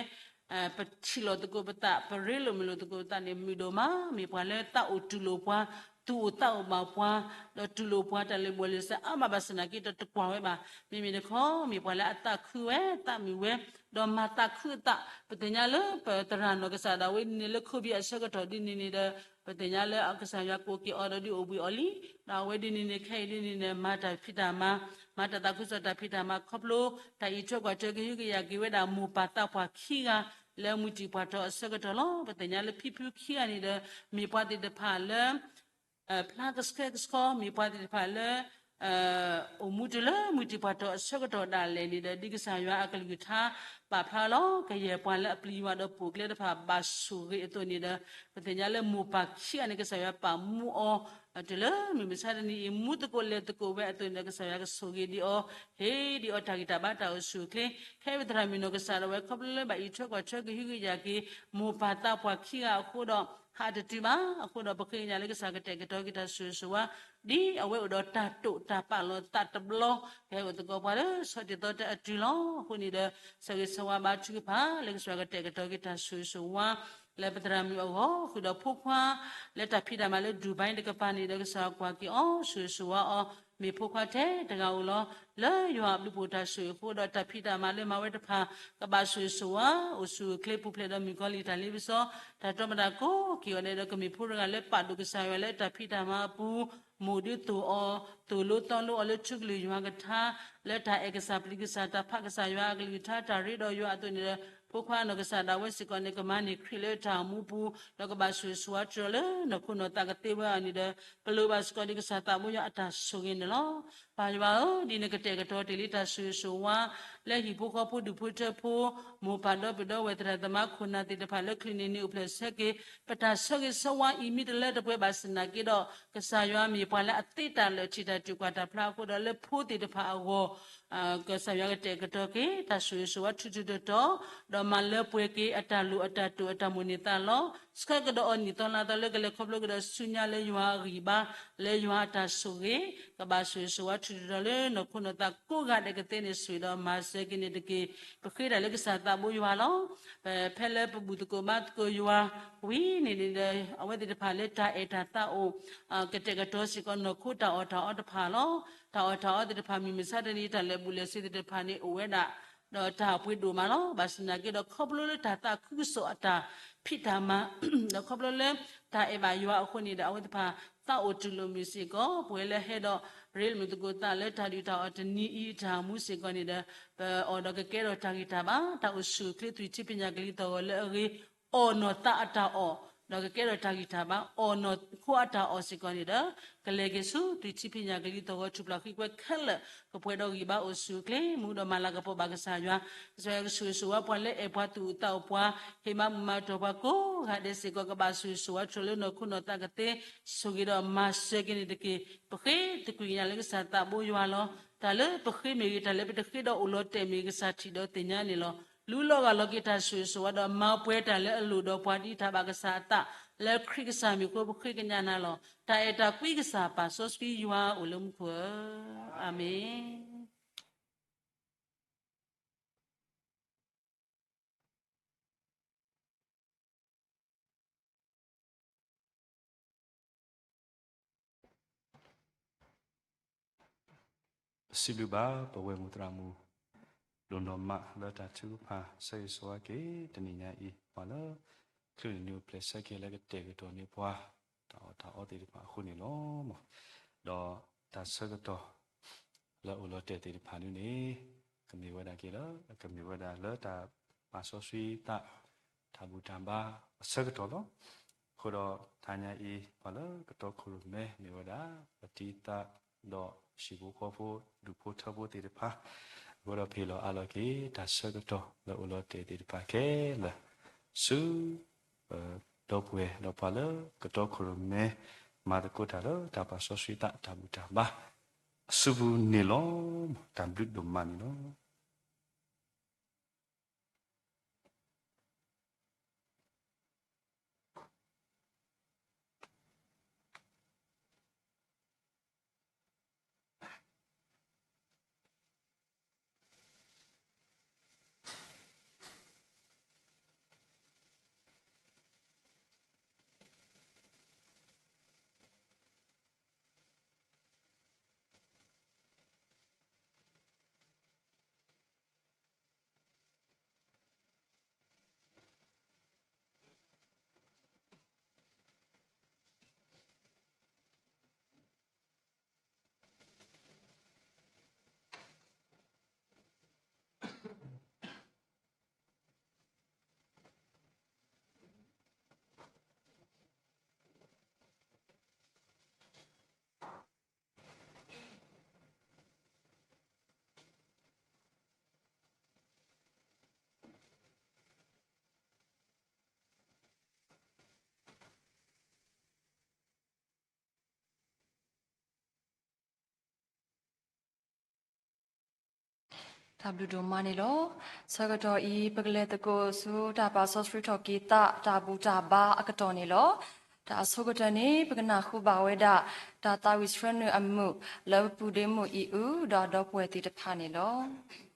ပထံၣ်လိာ်သကိးပသး ပရ့လိာ်မုာ်လိာ်သကိးပသးန့ၣ် မုာ်ဒိၣ်မး မ့ၢ်ပှၤလၢသးအိၣ်တူၢ်လိာ်ပှၤ, သူၣ်အိၣ်သးအိၣ်ဘၣ်ပှၤ, ဒီးတူၢ်လိာ်ပှၤတၢ်လၢာ်ဘူၣ်လၢာ်စးအါမးဘၣ်ဆၣ်သနာ်က့ တတကွၢ်ဝဲဘၣ်. မ့မ့ၢ်တခီ မ့ၢ်ပှၤလၢအသးခုဝဲ သးမုာ်ဝဲ, ဒီးမၤသးခုအသး, ပသ့ၣ်ညါလၢပသရၣ်နီၢ်ကစၢ်ဒၣ်ဝဲန့ၣ် လၢ COVID အဆၢကတီၢ်ဒ်န့ၣ်န့ၣ်ဒီး ပသ့ၣ်ညါလၢကစၢ်ယွၤကအိၣ်က့ၤအီၤဒီးဒုးအိၣ်ဘှံးအီၤလံ. ဒီးအဝဲဒ်န့ၣ်န့ၣ် ခဲအံၤဒ်န့ၣ်န့ၣ် မၤတၢ်ဖံးတၢ်မၤ, မၤတၢ်သးခုကစီၣ်တၢ်ဖံးတၢ်မၤခီဖျိ တၢ်အံးထွဲကွၢ်ထွဲကဟုကယာ်က့ၤဝဲဒၣ်မိၢ်ပၢ်သးပှၢ်ခံဂၤ လၢမုၢ်တံၢ်ပှၢ်ထီၣ်အဆၢကတီၢ်လီၤ. ပသ့ၣ်ညါလၢဖံဖုခံဂၤန့ၣ်ဒီး မ့ၢ်ပှၤသ့ၣ်တဖၣ်လၢ ဖျါကဆှဲကဆှီ မ့ၢ်ပှၤသ့ၣ်တဖၣ်လၢ အိၣ်မူတုၤလၢမုၢ်တံၢ်ပှၢ်ထီၣ်အဆၢကတီၢ်ဒၣ်လဲာ်န့ၣ်ဒီး ဒ်ကစၢ်ယွၤအကလုၢ်ကထါ ပာ်ဖျါလီၤ ကယဲၢ်ပှၤလၢအပျံၤယွၤဒီးပိာ်ကျဲတဖၣ်ဘၣ်ဆိၣ်ဂ့ၤအသိးန့ၣ်ဒီး ပသ့ၣ်ညါလၢမိၢ်ပၢ်ခံဂၤန့ၣ် ကစၢ်ယွၤပာ်မူအီၤ တုၤလၢမုၢ်မဆါတနံၤအံၤ မူသကိးလဲၤသကိးဝဲအသိးန့ၣ်ဒီး ကစၢ်ယွၤကဆိၣ်ဂ့ၤဒံးအီၤ ဟ့ၣ်ဒံးအီၤတၢ်ဂံၢ်တၢ်ဘါတၢ်အိၣ်ဆူၣ်အိၣ်ချ့ ခဲအံၤပသရၣ်မုၣ်နီၢ်ကစၢ်ဒၣ်ဝဲ ခီဖျိလၢဘၣ်အံးထွဲကွၢ်ထွဲကဟုကယာ်က့ၤ မိၢ်ပၢ်သးပှၢ်ခံဂၤအဃိဒီး ဟးတတုၤဘၣ်. အဃိဒီးပဃ့ကညးလၢကစၢ်ကတဲာ်ကတီၤက့ၤတၢ်ဆိၣ်ဂ့ၤဆိၣ်ဝါ ဒ်အဝဲအိၣ်ဒီးတၢ်တိာ်တၢ်ပာ်လီၤသးတဘျီ ကဟဲအိၣ်သကိးပှၤလၢဆီၣ်တံၢ်သီတၢအတုၤလီၤ. အဃိန့ၣ်ဒီး ဆၢဂ့ၤဆၢဝါဘါထုကဖၣ် လၢကစၢ်ကတဲာ်ကတီၤက့ၤတၢ်ဆိၣ်ဂ့ၤဆိၣ်ဝါ လၢပသရၣ်မုၣ်အဂီၢ် ဃုာ်ဒီးဖိခွါ လၢတၢ်ဖံးတၢ်မၤလၢ Dubai တကပၤန့ၣ်ဒီး ကစၢ်ကွၢ်က့ၤအီၤ ဆိၣ်ဂ့ၤဆိၣ်ဝါအီၤ မ့ၢ်ဖိခွါထဲတဂၤဧိၤလီၤ. လၢယွၤအဘျုးအဖှိၣ်တၢ်ဆိၣ်ဂ့ၤအဃိဒီး တၢ်ဖံးတၢ်မၤလၢမၤဝဲတဖၣ် ကဘၣ်ဆိၣ်ဂ့ၤဆိၣ်ဝါ အိၣ်ဆူၣ်အိၣ်ချ့ပူၤဖျဲးဒီးမုၣ်ကီၤလံၢ်တၢ်လ့ပစီ တၢ်တီမတၤကိးက့ၤအီၤန့ၣ်ဒီး ကမ့ၢ်ဖိတဂၤလၢပာ်ဒိၣ်ကစၢ်ယွၤလၢတၢ်ဖံးတၢ်မၤအပူၤ မိၢ်ဒုးသိၣ်အီၤ သိၣ်လိသီလိအီၤလၢထူကလုၢ်ယွၤကထါ လၢတၢ်အဲၣ်ကစၢ်ပျံၤကစၢ် တၢ်ဖးကစၢ်ယွၤအကလုၢ်ကထါ တၢ်ရ့ဒီးယွၤအသိးန့ၣ်ဒီး ဖိခွါနီၢ်ကစၢ်ဒၣ်ဝဲစ့ၢ်ကီးန့ၣ် ကမၤန့ၢ်ခရံာ်လၢတၢ်အိၣ်မူပူၤ ဒီးကဘၣ်ဆိၣ်ဂ့ၤဆိၣ်ဝါတြီလၢနီၢ်ခိနီၢ်သးကသ့ဝဲအီၤန့ၣ်ဒီး ပလိၣ်ဘၣ်စ့ၢ်ကီးဒံးကစၢ်သးဘိယွၤအတၢ်ဆိၣ်ဂ့ၤန့ၣ်လီၤ. ပၢ်ယွၤဧၢ, ဒ်နကတဲာ်ကတီၤတ့ၢ်လံတၢ်ဆိၣ်ဂ့ၤဆိၣ်ဝါ လၢဟံၣ်ဖိဃီဖိဒူၣ်ဖိထၢဖိ မိၢ်ပၢ်ဒီပုၢ်ဒီဝဲၢ်သရၣ်သမါခိၣ်နၢ်သ့ၣ်တဖၣ်လၢချုးန့ၢ်နံၣ်အိၣ်ဖျဲၣ်ဆၢက့ၤ ပတၢ်ဆၢဂ့ၤဆၢဝါအံၤမ့ၢ်တလၢတပှဲၤဘၣ်ဆၣ်သနာ်က့ဒီး ကစၢ်ယွၤမ့ၢ်ပှၤလၢအသ့တၢ်လၢာ်ထံၣ်တၢ်တုၤကွၢ်တၢ်ဖျါအဃိဒီးလၢဖိသ့ၣ်တဖၣ်အဂီၢ် ကစၢ်ယွၤကတဲာ်ကတီၤက့ၤ တၢ်ဆိၣ်ဂ့ၤဆိၣ်ဝါထူထူတီတီ ဒီးမၤလၢပှဲၤက့ၤအတၢ်လိၣ်အတၢ်တိာ်အတၢ်မိၣ်န့ၢ်သးလီၤ. ဆှၢကဒီးအီၤနံၣ်သီလါသီလၢကလဲၤခီဖျိကဒီးဆူညါလၢယွၤအဂံၢ်ဘါ, လၢယွၤအတၢ်ဆိၣ်ဂ့ၤ, ကဘၣ်ဆိၣ်ဂ့ၤဆိၣ်ဝါထုးထီၣ်လၢနီၢ်ခိနီၢ်သးကိးဂၤဒဲးကသ့န့ၣ် ဆိၣ်ဂ့ၤဒီးမၤစၢၤက့ၤန့ၣ်တက့ၢ်. ပဃ့တၢ်လၢကစၢ်သးဘိယွၤလီၤ. ဖဲလၢပဘူၣ်သကိးဘါသကိးယွၤဝံၤန့ၣ်န့ၣ်ဒီး အဝဲသ့ၣ်တဖၣ်လၢတၢ်အဲၣ်တၢ်သးအိၣ် ကတဲာ်ကတီၤစ့ၢ်ကီးနီၢ်ခိတၢ်အီၣ်တၢ်အီတဖၣ်လီၤ. တၢ်အီၣ်တၢ်အီသ့ၣ်တဖၣ် မ့ၢ်မဆါတနံၤ တၢ်လဲၤဘူးလဲၤဆ့သ့ၣ်တဖၣ်န့ၣ် အိၣ်ဝဲဒၣ် ဒီးတၢ်ပှ့ၤဒိၣ်မးလီၤ. ဘၣ်ဆၣ်သနာ်က့ဒီး ခီဖျိလၢတၢ်သးခုကစီၣ်အတၢ်ဖံးတၢ်မၤ ဒီးခီဖျိလၢတၢ်အဲၣ်ဘၣ်ယွၤအဃိန့ၣ်ဒီး အဝဲသ့ၣ်တဖၣ်သးအိၣ်တူၢ်လိာ်မုာ်စ့ၢ်ကီး ပဝဲလၢဟဲဒီးရ့လိာ်သကိးသးလၢတၢ်ဒုၣ်တၢ်အီၣ်တနံၤအံၤ တၢ်မူစ့ၢ်ကီးန့ၣ်ဒီး ပအီၣ်ဒီးကကဲထီၣ်တၢ်ဂံၢ်တၢ်ဘါ, တၢ်အိၣ်ဆူၣ်အိၣ်ချ့သွံၣ်ထံပညၣ်ကလံၤသီၣ်ဂီၤလၢအဂ့ၤ အီၣ်နီၢ်သးအတၢ်အီၣ်, ဒီးကကဲထီၣ်တၢ်ဂံၢ်တၢ်ဘါ အီၣ်နီၢ်ခိအတၢ်အီၣ်စ့ၢ်ကီးန့ၣ်ဒီး ကလဲၤက့ၤဆူသွံၣ်ထံဖံးညၣ်ကလံၤသီၣ်ဂီၤ ထူၣ်ဖျါဃံကွဲခဲလၢာ် ကပှဲၤဒီးဂံၢ်ဘါအိၣ်ဆူၣ်အိၣ်ချ့ မူဒီးမၤလၤကပီၤဘၣ်ကစၢ်ယွၤ, ကစၢ်ယွၤကဆိၣ်ဂ့ၤဆိၣ်ဝါပှၤလၢအဲၣ်ပှၤသူၣ်အိၣ်သးအိၣ်ပှၤ ဟ့ၣ်မၤဘူၣ်မၤတီၢ်ပှၤကိးဂၤဒဲးစ့ၢ်ကီး ကဘၣ်ဆိၣ်ဂ့ၤဆိၣ်ဝါထုးလၢနီၢ်ခိနီၢ်သးကသ့ ဆိၣ်ဂ့ၤဒီးမၤစၢၤက့ၤန့ၣ်တက့ၢ်. ပဃ့သကွံာ်ကညးလၢကစၢ်သးဘိယွၤလီၤ. တၢ်လၢပဃ့မ့ၢ်ဂ့ၤ တၢ်လၢပတဃ့ဒီးအိၣ်လီၤတဲာ်မ့ၢ်ဂ့ၤ ကစၢ်ထံၣ်ဒီးသ့ၣ်ညါန့ၣ်လီၤ. လူလီၤဂာ်လီၤက့ၤတၢ်ဆိၣ်ဂ့ၤဆိၣ်ဝါဒီးမၤပှဲၤတၢ်လၢအလိၣ်ဒီးပှၤဒ်တၢ်ဘၣ်ကစၢ်အသး လၢခရံာ်ကစၢ်မံၤအဃိ ပဃ့ကညးနၤလီၤ. တၢ်အဲၣ်တၢ်ကွံကစၢ်ပာ်စီဆှံယွၤအိၣ်လၢမူခိၣ်ဧၢ, အၤမ့ၣ်. ပစံးဘျုးဘၣ်ပဝဲၢ်မုၣ်သရၣ်မုၣ် ဒိၣ်နီၢ်မးလၢတၢ်ထုကဖၣ် ဆၢဂ့ၤဆၢဝါက့ၤတနံၤညါအံၤ ပှၤလၢ ချုးန့ၢ်နုာ်ပျဲၢ်ဆၢက့ၤလၢကတဲာ်ကတီၤန့ၢ်ပှၤ တၢ်အီၣ်တၢ်အီသ့ၣ်တဖၣ်အဃိန့ၣ်လီၤ. ဒီးတၢ်ဆၢကတီၢ် လၢအိၣ်လီၤတဲာ်သ့ၣ်တဖၣ်န့ၣ်န့ၣ် ကမ့ၢ်ဝဲဒၣ်က့ၤလၢ ကမ့ၢ်ဝဲဒၣ်လၢတၢ်ပာ်စီဆှံသး တၢ်ဘူၣ်တၢ်ဘါအဆၢကတီၢ်လီၤ. အဃိဒီးတနံၤညါအံၤ ပှၤလၢကတီခိၣ်ရိၣ်မဲ မ့ၢ်ဝဲဒၣ် ပတံၤသး ဒီးဟံၣ်ဖိဃီဖိ ဒူၣ်ဖိထၢဖိသ့ၣ်တဖၣ် အဃိဒီးပဟ့ၣ်လီၤအးလီၤက့ၤ တၢ်ဆၢကတီၢ်လၢအိၣ်လီၤတဲာ်သ့ၣ်တဖၣ်ခဲလၢာ် ဆူ ဒီပုၢ်ဝဲၢ်ဒီးပှၤလၢကတီခိၣ်ရိၣ်မဲ မၤသကိးတၢ်လၢတၢ်ပာ်စီဆှံသး တၢ်ဘူၣ်တၢ်ဘါ အစုပူၤန့ၣ်လီၤ. တၢ်ဘျုးဒိၣ်မးန့ၣ်လီၤ. တၢ်ဘျုးဒိၣ်မးန့ၣ်လီၤ. ဆၢကတီၢ်အံၤ ပကလဲၤသကိးဆူတၢ်ပာ်စီဆှံထီၣ်က့ၤသး တၢ်ဘူၣ်တၢ်ဘါအကတီၢ်န့ၣ်လီၤ. တၢ်အဆိကတၢၢ်န့ၣ် ပကနၢ်ဟူဘၣ်ဝဲဒၣ် တၢ်သးဝံၣ်ဆှၢနုာ်အမုာ် လၢပပုၢ်ဒ့မုၣ်အံၣ်အု ဒီးဒီပုၢ်ဝဲၢ်သ့ၣ်တဖၣ်န့ၣ်လီၤ.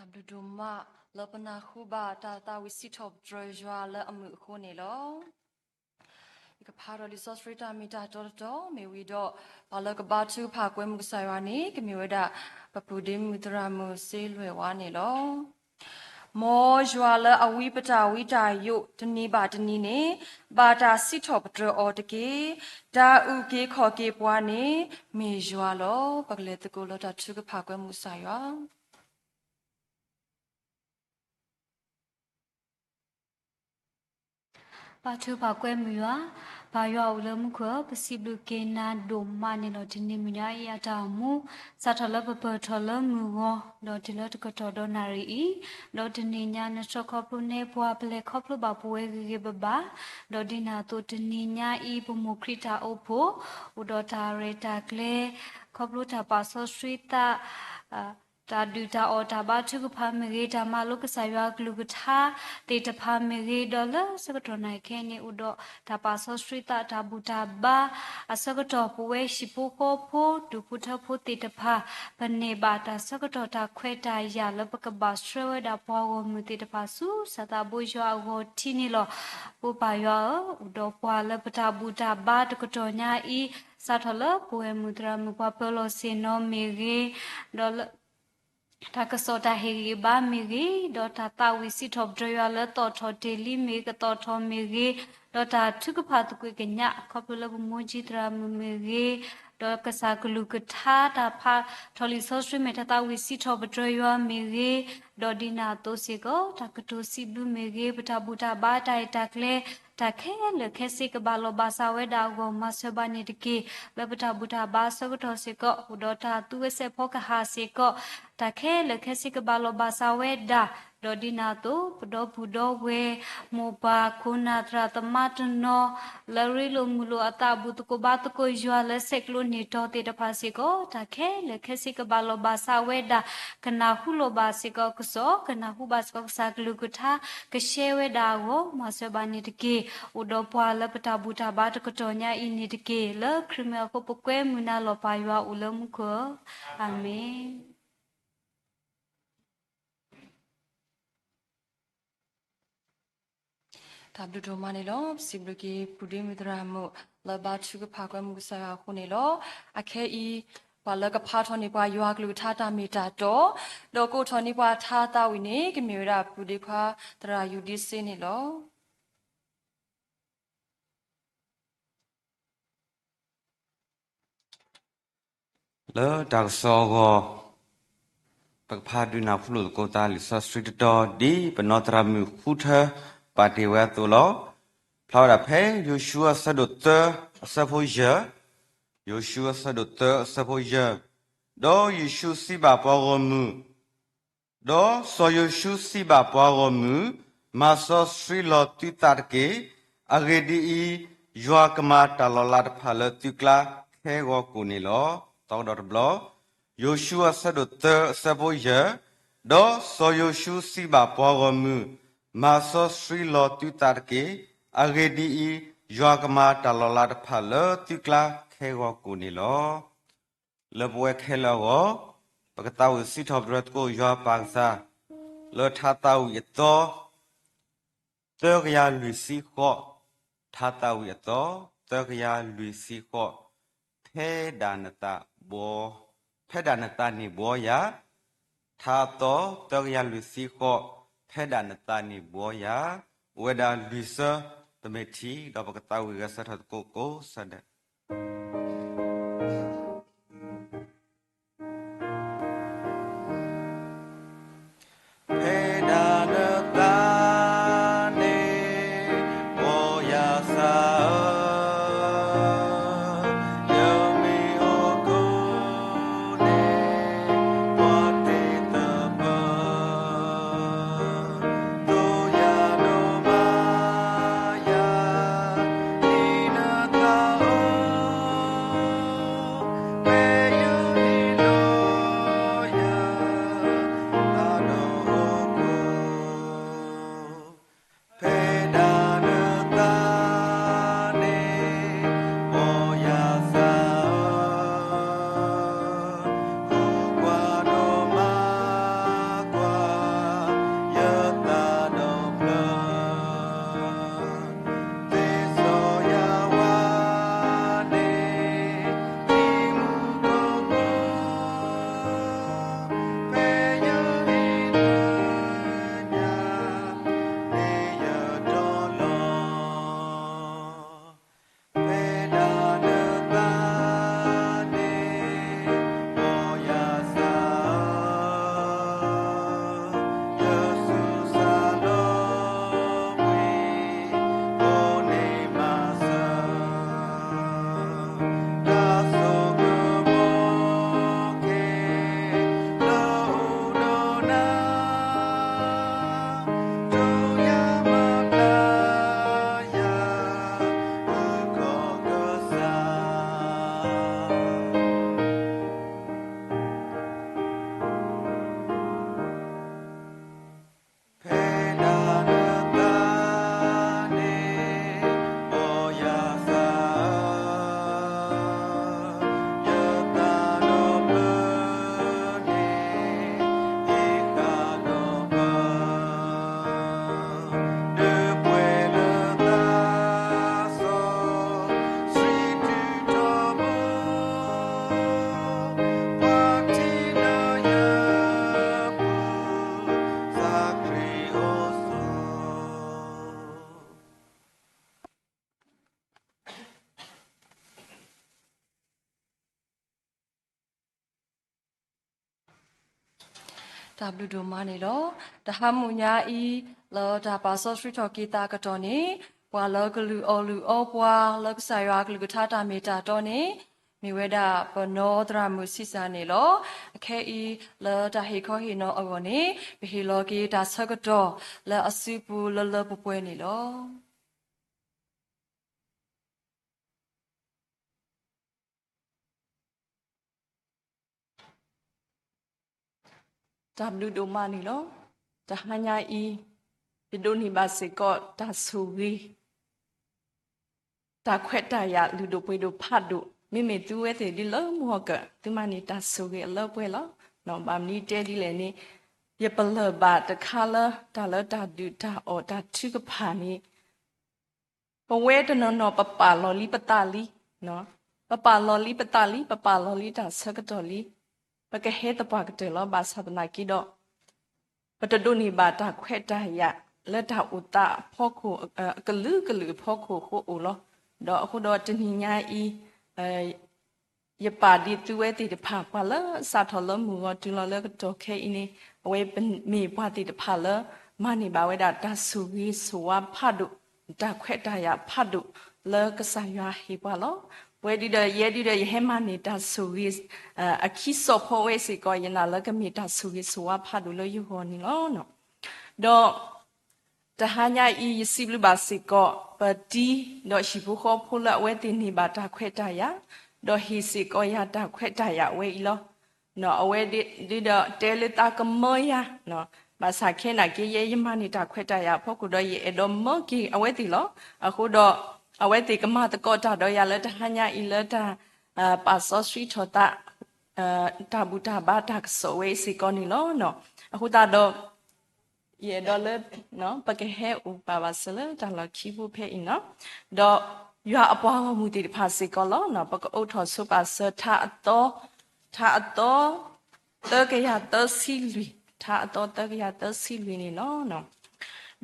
တၢ်ဘျုးဒိၣ်မးလၢပနၢ်ဟူဘၣ်တၢ်သးဝံၣ်စံးထီၣ်ပတြၢၤယွၤလၢအမုာ်အဃိန့ၣ်လီၤ. ယကဖးဒီးလံာ်စီဆှံတၢ်မ့ၢ်တၢ်တီတတီၤမ့ၢ်ဝံၤဒီး ပှၤလၢကဘါထုကဖၣ်ကွဲမုာ်ကစၢ်ယွၤန့ၣ် ကမ့ၢ်ဝဲဒၣ် ပပုၢ်ဒ့မုၣ်သရၣ်မုၣ်စ့လွဲၢ်ဝါန့ၣ်လီၤ. မ်ယွၤလၢအဝံပတၢ်ဝံတၢ်ယိး တနံၤဘၣ်တနံၤန့ၣ် ဘၣ်တၢ်စံးထီၣ်ပတြၢၤအီၤတက့ၢ်. တၢ်အုၣ်က့ၤခီၣ်က့ၤပှၤန့ၣ် မ့ၢ်ယွၤလီၤ. ပကလဲၤသကိးလၢတၢ်ထုကဖၣ်ကွဲမုာ်ကစၢ်ယွၤ ဘါထုကဖၣ်ကွဲမုာ်ယွၤ, ပၢ်ယွၤအိၣ်လၢမူခိၣ်ဧၢ, ပစံးဘျုးက့ၤနၤဒိၣ်မးန့ၣ်လီၤ. တနံၤမုၢ်နံၤအံၤအတၢ်အိၣ်မူ စးထီၣ်လၢပပၢၢ်ထီၣ်လၢမုၢ်ဂီၤ ဒီးတုၤလၢတကတီၢ်ဒီးနၣ်ရံၣ်အံၤ, ဒီးတနံၤညါနဆိၣ်ခီဖျိနဲပှၤ ပလဲၤခီဖျိဘၣ်ပဝဲဂ့ၤဂ့ၤဘၣ်ဘၣ်, ဒီးဒ်န့ၣ်အသိးတနံၤညါအံၤ ပမိၢ်ခရံာ်တၢ်အိၣ်ဖှိၣ် အိၣ်ဒီးတၢ်ရဲၣ်တၢ်ကျဲၤ ခီဖျိတၢ်ပာ်စီဆှံသး တၢ်ဒုၣ်တၢ်အီၣ် တၢ်ဘါထုကဖၣ်မ့ၢ်ဂ့ၤ, တၢ်မၤလိကစၢ်ယွၤအကလုၢ်ကထါသ့ၣ်တဖၣ်မ့ၢ်ဂ့ၤ, ဒီးလၢဆၢကတီၢ်နၣ်ရံၣ်ခဲအံၤန့ၣ် အိၣ်ဒီးတၢ်ပာ်စီဆှံသး တၢ်ဘူၣ်တၢ်ဘါအဆၢကတီၢ် ပဝဲဟံၣ်ဖိဃီဖိ ဒူၣ်ဖိထၢဖိသ့ၣ်တဖၣ် ပန့ၢ်ဘၣ်တၢ်ဆၢကတီၢ် တၢ်ခွဲးတၢ်ယာ်လၢပကဘၣ်ဆှၢဝဲဒၣ်ပှၤဂီၢ်မုၢ်သ့ၣ်တဖၣ်ဆူ စၢ်သးဘိယွၤအဂီၢ်ထံန့ၣ်လီၤ. ပပၢ်ယွၤဧၢ, အိၣ်ဒီးပှၤလၢပတၢ်ဘူၣ်တၢ်ဘါတကတီၢ်ညါအံၤ, စးထီၣ်လၢပဝဲမုၢ်သရၣ်မုၣ် ပှၤပၢၤလီၢ်ဆ့ၣ်နီၤမ့ၢ်ဂ့ၤ, ဒီးလၢ တၢ်ကစီၣ်တၢ်ဟ့ၣ်ဂံၢ်ဘါမ့ၢ်ဂ့ၤ, ဒီးတၢ်သးဝံၣ်စံးထီၣ်ပတြၢၤယွၤလၢသီၣ်ထီၣ်တ့ၢ်လံမ့ၢ်ဂ့ၤ, ကသီၣ်ထီၣ်မ့ၢ်ဂ့ၤ, ဒီးတၢ်ထုကဖၣ်သကွံာ်ကညး ခီဖျိလၢပမိၢ်ကၠံသရၣ်မုၣ်မ့ၢ်ဂ့ၤ, ဒီးကစၢ်ကလုၢ်ကထါ တၢ်ဖးထီၣ်လံာ်စီဆှံမ့ၢ် တၢ်သးဝံၣ်စံးထီၣ်ပတြၢၤယွၤမ့ၢ်ဂ့ၤ, ဒီးဒ်န့ၣ်အသိးစ့ၢ်ကီး တၢ်ကတိၤစံးဘျုးမ့ၢ်ဂ့ၤ, ပတၢ်ဘူၣ်တၢ်ဘါတၢ်အဲၣ်တၢ်ကျဲ တၢ်ခဲလၢာ်ခဲဆ့ကဘၣ်လီၢ်ဘၣ်စးဝဲဒၣ်အဂီၢ် မၤစၢၤဘၣ်န့ၣ်တက့ၢ်. လၢပတၢ်ဘူၣ်တၢ်ဘါအဆၢကတီၢ်စ့ၢ်ကီး အိၣ်ဒီးတၢ်သူဝဲစဲးဖီကဟၣ်စ့ၢ်ကီး တၢ်ခဲလၢာ်ခဲဆ့ကဘၣ်လီၢ်ဘၣ်စးဝဲဒၣ်, ဒီးဒ်န့ၣ်အသိး ပဒီပုၢ်ဒီဝဲၢ် မိၢ်ပၢ်ခိၣ်နၢ်သရၣ်သမါတနီၤ လၢရ့လိာ်မုာ်လိာ်အသး ဘူၣ်သကိးဘါသကိးယွၤလၢဆဲးကျိးန့ၢ်တီၤသ့ၣ်တဖၣ်စ့ၢ်ကီး တၢ်ခဲလၢာ်ခဲဆ့ကဘၣ်လီၢ်ဘၣ်စးဝဲဒၣ်, ကနၢ်ဟူလိာ်ဘၣ်စ့ၢ်ကီးကစီၣ်, ကနၢ်ဟူဘၣ်စ့ၢ်ကီးကစၢ်ကလုၢ်ကထါ, ကဆှၢဝဲဒၣ်အဂီၢ် မၤစၢၤဘၣ်န့ၣ်တက့ၢ်. အိၣ်ဒီးပှၤလၢပတၢ်ဘူၣ်တၢ်ဘါတကတီၢ်ညါအံၤန့ၣ်တက့ၢ်. လၢခရံာ်မ့ၢ်အဃိ ပကွဲမုာ်နၤလီၤ ပၢ်ယွၤအိၣ်လၢမူခိၣ်ဧၢ, အၤမ့ၣ်. တၢ်ဘျုးဒိၣ်မးန့ၣ်လီၤ. ပစံးဘျုးက့ၤ ပုၢ်ဒ့မုၣ်သရၣ်မုၣ် လၢဘါထုကဖၣ်ကွဲမုာ်ကစၢ်ယွၤအဃိန့ၣ်လီၤ. အခဲအံၤ ပှၤလၢကဖးထီၣ်န့ၢ်ပှၤယွၤကလုၢ်ကထါတၢ်မ့ၢ်တၢ်တီ, ဒီးကအိးထီၣ်န့ၢ်ပှၤထါသးဝံၣ်န့ၣ် ကမ့ၢ်ဝဲဒၣ်ပုၢ်ဒ့ခွါသရၣ်ယူၤဒ့စ့န့ၣ်လီၤ. လၢတၢ်ကစီၣ်အဂီၢ် ပကဖးဒုးနၢ်ဟူလိာ်သကိးသးလံာ်စီဆှံတတီၤ ဒ်ပနီၢ်သရၣ်မုၣ်ဃုထၢပာ်တ့ၢ်ဝဲအသိးလီၤ. ဖျါဝဲဒၣ်ဖဲယိၤၡူအဆၢဒိၣ်သၢအဆၢဖိယဲၢ်, ယိၤၡူအဆၢဒိၣ်သၢအဆၢဖိယဲၢ်, ဒီးယ့ၣ်ၡူးစံးဘၣ်ပှၤဂီၢ်မုၢ် ဒီးစီၤယိၤၡူစံးဘၣ်ပှၤဂီၢ်မုၢ်, မၤစီဆှံလီၤသုသးတက့ၢ်. အဂ့ၢ်ဒ်အံၤ, ယွၤကမၤတၢ်လီၤလးတဖၣ်လၢသုကျါခဲဂီၤကိာ်န့ၣ်လီၤ. သီကဒီးတဘျီ, ယိၤၡူအဆၢဒိၣ်သၢအဆၢဖိယဲၢ်, ဒီးစီၤယိၤၡူစံးဘၣ်ပှၤဂီၢ်မုၢ်, မၤစီဆှံလီၤသုသးတက့ၢ်. အဂ့ၢ်ဒ်အံၤ, ယွၤကမၤတၢ်လီၤလးတဖၣ်လၢသုကျါခဲဂီၤကိာ်န့ၣ်လီၤ. လၢပဝဲခဲလၢာ်အဂီၢ်, ပကသးဝံၣ်စံးထီၣ်ပတြၢၤသကိးယွၤပၢ်ကစၢ်, လၢထါသးဝံၣ်အသီ သၢကယၤလွံၢ်ဆံဃိး, ထါသးဝံၣ်အသီ သၢကယၤလွံၢ်ဆံဃိး, ဖဲဒၣ်နသးဘှီ, ဖဲဒၣ်နသးန့ၣ်ဘှီယၤ, ထါအသီ သၢကယၤလွံၢ်ဆံဃိး, ဖဲဒၣ်နသးန့ၣ်ဘှီယၤ, အိၣ်ဝဲဒၣ်လွံၢ်ဆၢတမ့ၢ်ထံး ဒီးပကသးဝံၣ်ဂဲၤဆၢထၢၣ်သကိးကိးဆၢဒၢး ဖဲဒၣ်နသးန့ၣ်ဘှီယၤစၢ်ဧၢ, ယမ့ၢ်ဟီၣ်ခိၣ်န့ၣ် ပှၤတ့တပၢ, သိယၤဒိၣ်မးယၤ ဒ်နသးဧၢ တၢ်ဘျုးဒိၣ်မးန့ၣ်လီၤ. တဟါမုၢ်ညါအံၤ လၢတၢ်ပာ်စီဆှံထီၣ်က့ၤသးအကတီၢ်န့ၣ်, ပှၤလၢကလုၢ်အီၣ်လုၢ်အီပှၤလၢကစၢ်ယွၤအကလုၢ်ကထါတၢ်မ့ၢ်တၢ်တီန့ၣ် မ့ၢ်ဝဲဒၣ်ပနီၢ်သရၣ်မုၣ်ဆံးစၢ်န့ၣ်လီၤ. အခဲအံၤလၢတၢ်ဟ့ၣ်ခီဟ့ၣ်နီၤအဂီၢ်န့ၣ် ပဟ့ၣ်လီၤက့ၤတၢ်ဆၢကတီၢ်လၢအစုပူၤလၢလၢပှဲၤပှဲၤန့ၣ်လီၤ. တၢ်ဘျုးဒိၣ်မးန့ၣ်လီၤ. တဟါညါအံၤ ယဒိးန့ၢ်ဘၣ်စ့ၢ်ကီးတၢ်ဆိၣ်ဂ့ၤ တၢ်ခွဲးတၢ်ယာ်လုၢ်ဒိၣ်ပှ့ၤဒိၣ်ဖးဒိၣ်, မ့မ့ၢ်သုဝဲသ့ၣ်ဒ်လၢမုၢ်ဂီၤကၢၢ် သုမၤန့ၢ်တၢ်ဆိၣ်ဂ့ၤအလၢပှဲၤလီၤ. ဘၣ်မနုၤတဲဒ်လဲၣ်န့ၣ်, ယပလၢၢ်ဘၣ်တခါလၢတၢ်လၢတၢ်ဒုၣ်တၢ်အီၣ်တၢ်ထုကဖၣ်န့ၣ် ပဝဲတနီၤနီၤပပာ်လီၤလံပသးလံ, ပပာ်လီၤလံပသးလံ, ပပာ်လီၤလံတၢ်ဆၢကတီၢ်လံ, ပကဟဲသပှၢ်ကတၢၢ်လီၤ. ဘၣ်ဆၣ်သနာ်က့ဒီး ပတဒိးန့ၢ်ဘၣ်တၢ်ခွဲးတၢ်ယာ်လၢတၢ်အိၣ်သးအဖီခိၣ် အကလုာ်ကလုာ်အဖီခိၣ်အဃိအိၣ်လီၤ. ဒီးအဃိဒီးတနံၤညါအံၤ ယပာ်ဒ်သုဝဲသ့ၣ်တဖၣ် ပှၤလၢအစးထီၣ်လၢမုၢ်ဂီၤတုၤလီၤလၢကတီၢ်ခဲအံၤန့ၣ် အဝဲမ့ၢ်ပှၤသ့ၣ်တဖၣ်လၢ မၤန့ၢ်ဘၣ်ဝဲဒၣ်တၢ်ဆိၣ်ဂ့ၤဆိၣ်ဝါဖးဒိၣ်, တၢ်ခွဲးတၢ်ယာ်ဖးဒိၣ်လၢကစၢ်ယွၤဟ့ၣ်ပှၤလီၤ. ပဝဲဒ်ဒီး ယဲဒ်ဒီး ယဟဲမၤန့ၢ်တၢ်ဆိၣ်ဂ့ၤ အခံစီၣ်ဖီဝဲစ့ၢ်ကီး ယနာ်လၢကမ့ၢ်တၢ်ဆိၣ်ဂ့ၤဆိၣ်ဝါဖးဒိၣ်လၢယဂီၢ်န့ၣ်လီၤ. ဒီး တဟါညါအံၤ ယစံးဘျုးဘၣ်စ့ၢ်ကီး ပတံၤဒီးဟံၣ်ဖိဃီဖိလၢအဝဲသ့ၣ်န့ၢ်ဘၣ်တၢ်ခွဲးတၢ်ယာ်, ဒီးဟ့ၣ်စ့ၢ်ကီးယၤတၢ်ခွဲးတၢ်ယာ်ဝဲအံၤလီၤ. အဝဲဒ်ဒီးတဲလၢသးကမၢယၤ, ဘၣ်ဆၣ်ခဲနာ်က့ ယဲယမၤန့ၢ်တၢ်ခွဲးတၢ်ယာ်အဖီခိၣ်ဒီး ယအဲၣ်ဒိးမၢက့ၤအဝဲသ့ၣ်လီၤ. အဃိဒီး အဝဲသ့ၣ်ကမၤသကိးတၢ်ဒီးယၤလၢတဟါညါအံၤလၢတၢ် ပာ်စီဆှံထီၣ်သး တၢ်ဘူၣ်တၢ်ဘါတၢ်ကစီၣ်ဝဲအံၤစ့ၢ်ကီးန့ၣ်လီၤ. အဃိသတးဒီး ယအဲၣ်ဒိးလၢ ပကဟဲအိၣ်ပာ်ဘၣ်စၢၤလၢတၢ်လီၢ်ခံပူၤဖဲအံၤန့ၣ်, ဒီးယွၤအပှၤဂီၢ်မုၢ်သ့ၣ်တဖၣ်စ့ၢ်ကီးလီၤ. ပကအိးထီၣ်ဆိပာ်စၢၤ ထါအသီ ထါအသီ သၢကယၤသၢဆံလွံၢ်, ထါအသီ သၢကယၤသၢဆံလွံၢ်န့ၣ်လီၤ.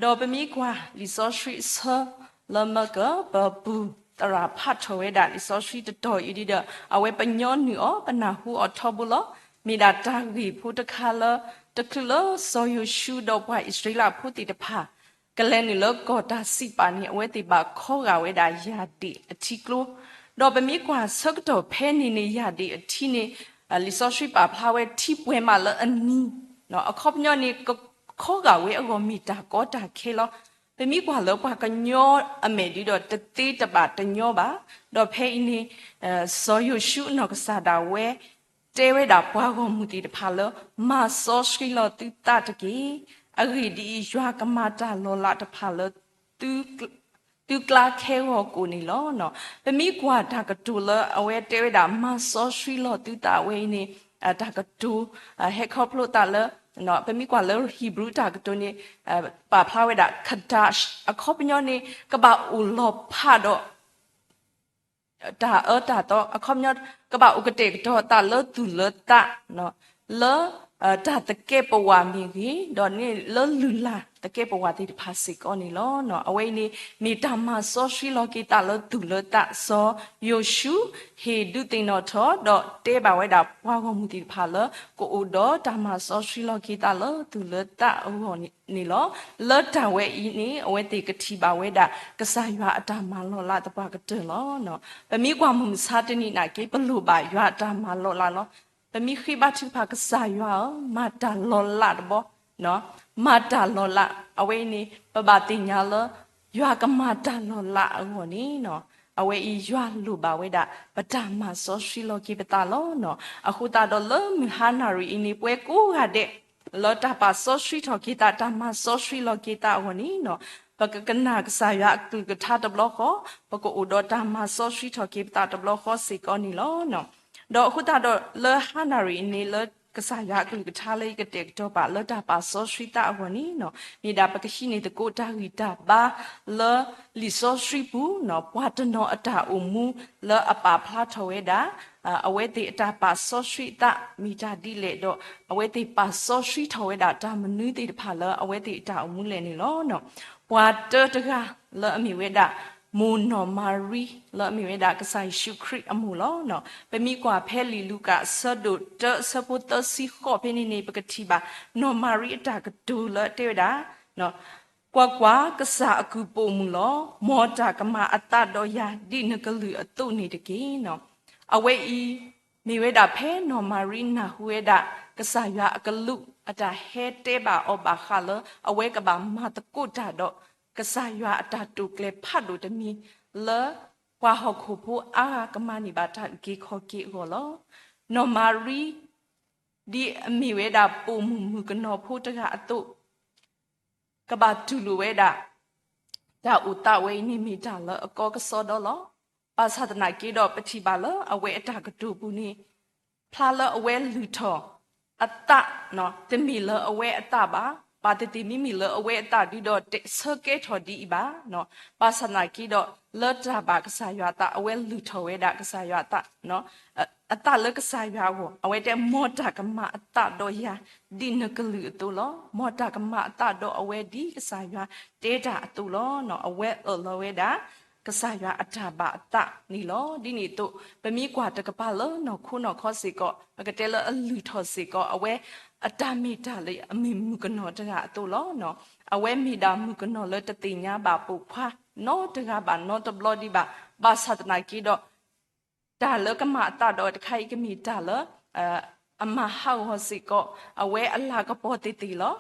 ဒီးပမ့ၢ်ကွၢ်လံာ်စီဆှံအဆၢလၢမၢကၢၢ် ပပူၤသရၣ်ဖးထီၣ်ဝဲဒၣ်လံာ်စီဆှံတတီၤအံၤဒ်ဒီး အဝဲပညီနုၢ်အီၤ ပနၢ်ဟူအီၤထီဘိလီၤ. မ့ၢ်ဒၣ်တၢ်ဂ့ၢ်ဖိတခါလၢ တချုးလၢစီၤယိၤၡူဒီးပှၤအံၣ်စရ့လးဖိသ့ၣ်တဖၣ် ကလဲၤနုာ်လၢကီၢ်တၢ်စံးပာ်န့ၣ် အဝဲသ့ၣ်ဘၣ်ခီဂာ်ဝဲဒၣ်ယၢ်ဒ့ၣ်အထံကျိ, ဒီးပမ့ၢ်ကွၢ်ဆၢကတီၢ်ဖဲန့ၣ်န့ၣ် ယၢ်ဒ့ၣ်အထံန့ၣ် လံာ်စီဆှံပာ်ဖျါဝဲထံပှဲၤမးလၢအနံၤ, အခီပညီန့ၣ် ကခီဂာ်ဝဲအဂီၢ်မ့ၢ်တၢ်ကီတၢ်ခဲလီၤ. ပမ့ၢ်ကွၢ်လၢပှၤကညီအမဲာ်ဒ်ဒီး တသ့တဘၣ်တညီဘၣ်. ဒီးဖဲအံၤန့ၣ် စီၤယိၤၡူအနီၢ်ကစၢ်ဒၣ်ဝဲ တဲဝဲဒၣ်ပှၤဂီၢ်မုၢ်သ့ၣ်တဖၣ်လၢ မၤစီဆှံလီၤသုသးတက့ၢ်. အဂ့ၢ်ဒ်အံၤ, ယွၤကမၤတၢ်လီၤလးတဖၣ်လၢ သုကျါခဲဂီၤကိာ်န့ၣ်လီၤ. ပမ့ၢ်ကွၢ်တၢ်ကတိၤလၢအဝဲတဲဝဲဒၣ် မၤစီဆှံလီၤသုသးဝဲအံၤန့ၣ် တၢ်ကတိၤ ဟဲခီဖျိသးလၢ ပမ့ၢ်ကွၢ်လၢ Hebrew တၢ်ကတိၤန့ၣ် ပာ်ဖျါဝဲဒၣ် Kadash အခီပညီန့ၣ် ကဘၣ်အိၣ်လီၤဖးဒီး တၢ်အၢတၢ်သီ အခီပညီ ကဘၣ်အိၣ်ကတဲာ်ကတီၤသးလၢသူၣ်လၢသး လၢ တၢ်သကဲးပဝးမ့ၢ်ဂ့ၤ, ဒီးန့ၣ်လၢလုၢ်လၢ်သကဲးပဝးသ့ၣ်တဖၣ်စ့ၢ်ကီးန့ၣ်လီၤ. အဝဲအံၤန့ၣ် မ့ၢ်တၢ်မၤစီဆှံလီၤက့ၤသးလၢသူၣ်လၢသး စီၤယိၤၡူ ဟ့ၣ်ဒုးသ့ၣ်နီၣ်ထီၣ် ဒီးတဲဘၣ်ဝဲဒၣ်ပှၤဂီၢ်မုၢ်သ့ၣ်တဖၣ်လၢ ကအိၣ်ဒီးတၢ်မၤစီဆှံလီၤက့ၤသးလၢသူၣ်လၢသးအဂီၢ်န့ၣ်လီၤ. လၢတၢ်ဝဲအံၤန့ၣ် အဝဲသ့ၣ်ကထံၣ်ဘၣ်ဝဲဒၣ် ကစၢ်ယွၤအတၢ်မၤလီၤလးသပှၢ်ကတၢၢ်လီၤ. ပမ့ၢ်ကွၢ်မုၢ်မဆါတနံၤနာ်က့ ပလိၣ်ဘၣ်ယွၤအတၢ်မၤလီၤလးလီၤ. ပမ့ၢ်ဃ့ဘါထုကဖၣ် ကစၢ်ယွၤဧၢ, မၤတၢ်လီၤလးတဘျီ, မၤတၢ်လီၤလး အဝဲအံၤန့ၣ် ပဘၣ်သ့ၣ်ညါလၢ ယွၤကမၤတၢ်လီၤလးအဂီၢ်န့ၣ် အဝဲအံၤယွၤလိၣ်ဘၣ်ဝဲဒၣ် ပတၢ်မၤစီဆှံလီၤက့ၤပသးလီၤ. အဃိသတးဒီးလၢမုၢ်ဟါနၣ်ရံၣ်အံၤန့ၣ် ပဝဲကိးဂၤဒဲး လၢတၢ်ပာ်စီဆှံထီၣ်က့ၤသး တၢ်မၤစီဆှံလီၤက့ၤသးအဂီၢ်န့ၣ် ပကကနၣ်ကစၢ်ယွၤအကလုၢ်ကထါတဘျီဃီ, ပကအိၣ်ဒီးတၢ်မၤစီဆှံထီၣ်က့ၤပသးတဘျီဃီစ့ၢ်ကီးန့ၣ်လီၤ. ဒီးအဃိသတးဒီးလၢဟါနၣ်ရံၣ်အံၤန့ၣ် လၢကစၢ်ယွၤအကလုၢ်ကထါလၢယကတဲာ်ကတီၤပာ်လၢတၢ်ပာ်စီဆှံသးအဂီၢ်န့ၣ် မ့ၢ်ဒၣ်ပကဟံးန့ၢ်သကိးတၢ်ဂံၢ်တၢ်ဘါလၢလံာ်စီဆှံပူၤ ပှၤတနီၤအတၢ်အိၣ်မူလၢအပာ်ဖျါထီၣ်ဝဲဒၣ် အဝဲသ့ၣ်အတၢ်ပာ်စီဆှံအသးမ့ၢ်တၢ်ဒ်လဲၣ်ဒီး အဝဲသ့ၣ်ပာ်စီဆှံထီၣ်ဝဲဒၣ်တၢ်မနုၤသ့ၣ်တဖၣ်လၢအဝဲသ့ၣ်အတၢ်အိၣ်မူလဲၣ်န့ၣ်လီၤ. ပှၤတၢတဂၤလၢအမ့ၢ်ဝဲဒၣ် မိၢ်နီၢ်မၤရံ လၢအမ့ၢ်ဝဲဒၣ်ကစၢ်ယ့ၣ်ၡူးခရံာ်အမိၢ်လီၤ. ပမ့ၢ်ကွၢ်ဖဲလံာ်လူၤကၣ်အဆၢဒိၣ်တၢအဆၢဖိသၢဆံဃိးဖဲန့ၣ်န့ၣ် ပကထံၣ်ဘၣ် နီၢ်မၤရံအတၢ်ကတိၤလၢအတဲဝဲဒၣ်, ကွၢ်ကွၢ်, ကစၢ်အကုၢ်ပိာ်မုၣ်လီၤ. မ်တၢ်ကမၤအသးဒီးယၤ ဒ်နကလုၢ်အသိးန့ၣ်တက့ၢ်. အဝဲအံၤ မ့ၢ်ဝဲဒၣ်ဖဲနီၢ်မၤရံနၢ်ဟူဝဲဒၣ် ကစၢ်ယွၤအကလူးအတၢ်ဟဲတဲဘၣ်အီၤဘၣ်ဃးလၢ အဝဲကဘၣ်မၤသကိးတၢ်ဒီး ကစၢ်ယွၤအတၢ်တိာ်ကျဲၤဖးဒိၣ်တမံၤ လၢပှၤဟီၣ်ခိၣ်ဖိအါဂၤကမၤန့ၢ်ဘၣ်တၢ်အုၣ်က့ၤခီၣ်က့ၤအဂီၢ်လီၤ. နီၢ်မၤရံ ဒ်အမ့ၢ်ဝဲဒၣ်ပိာ်မုၣ်မုၣ်ကနီၤဖိတဂၤအသိး ကဘၣ်တူၢ်လိာ်ဝဲဒၣ် တၢ်အိၣ်သးဝဲအံၤန့ၣ်မ့ၢ်တၢ်လၢအကီကစီဒီလီၤ. ဘၣ်ဆၣ်သနာ်က့ဒီး ပထံၣ်ဘၣ်လၢအဝဲအတၢ်ကတိၤပူၤန့ၣ် ဖျါလၢအဝဲလုၢ်ထီၣ်အသး တမ့ၢ်လၢအဝဲအသးဘၣ်, ဘၣ်သ့ၣ်သ့ၣ်မ့မ့ၢ်လၢအဝဲအသးဒုဒီး တဲဆၢကဲထီၣ်ဒ်အံၤဘၣ်. ဘၣ်ဆၣ်သနာ်က့ဒီး လၢတၢ်ဘၣ်ကစၢ်ယွၤအသး အဝဲလုၢ်ထီၣ်ဝဲဒၣ်ကစၢ်ယွၤအသး အသးလၢကစၢ်ယွၤအဂီၢ် အဝဲတဲ မ်တၢ်ကမၤအသးဒီးယၤ ဒ်နကလုၢ်အသိးလီၤ. မ်တၢ်ကမၤအသးဒီးအဝဲဒ်ကစၢ်ယွၤတဲတၢ်အသိးလီၤ. အဝဲအၢၣ်လီၤဝဲဒၣ် ကစၢ်ယွၤအတၢ်ဘၣ်အသးန့ၣ်လီၤ. ဒ်န့ၣ်အသိး ပမ့ၢ်ကွၢ်တကပၤလၢနီၢ်ခိနီၢ်ခီစ့ၢ်ကီး ပကတဲလၢအလုၢ်ထီၣ်စ့ၢ်ကီး အဝဲအတၢ်မ့ၢ်တၢ်လၢအမ့ၢ်မုၣ်ကနီၤတဂၤအသိးလီၤ. အဝဲမ့ၢ်ဒၣ်မုၣ်ကနီၤလၢတသ့ၣ်ညါဘၣ်ပိာ်ခွါနီတဂၤဘၣ်နီတဘျီဒံးဘၣ်. ဘၣ်ဆၣ်သနာ်က့ဒီး တၢ်လၢကမၤအသးဒီးတခါအံၤကမ့ၢ်တၢ်လၢ အမၤဟးဂီၤစ့ၢ်ကီး အဝဲအလၤကပီၤသ့ၣ်သ့ၣ်လီ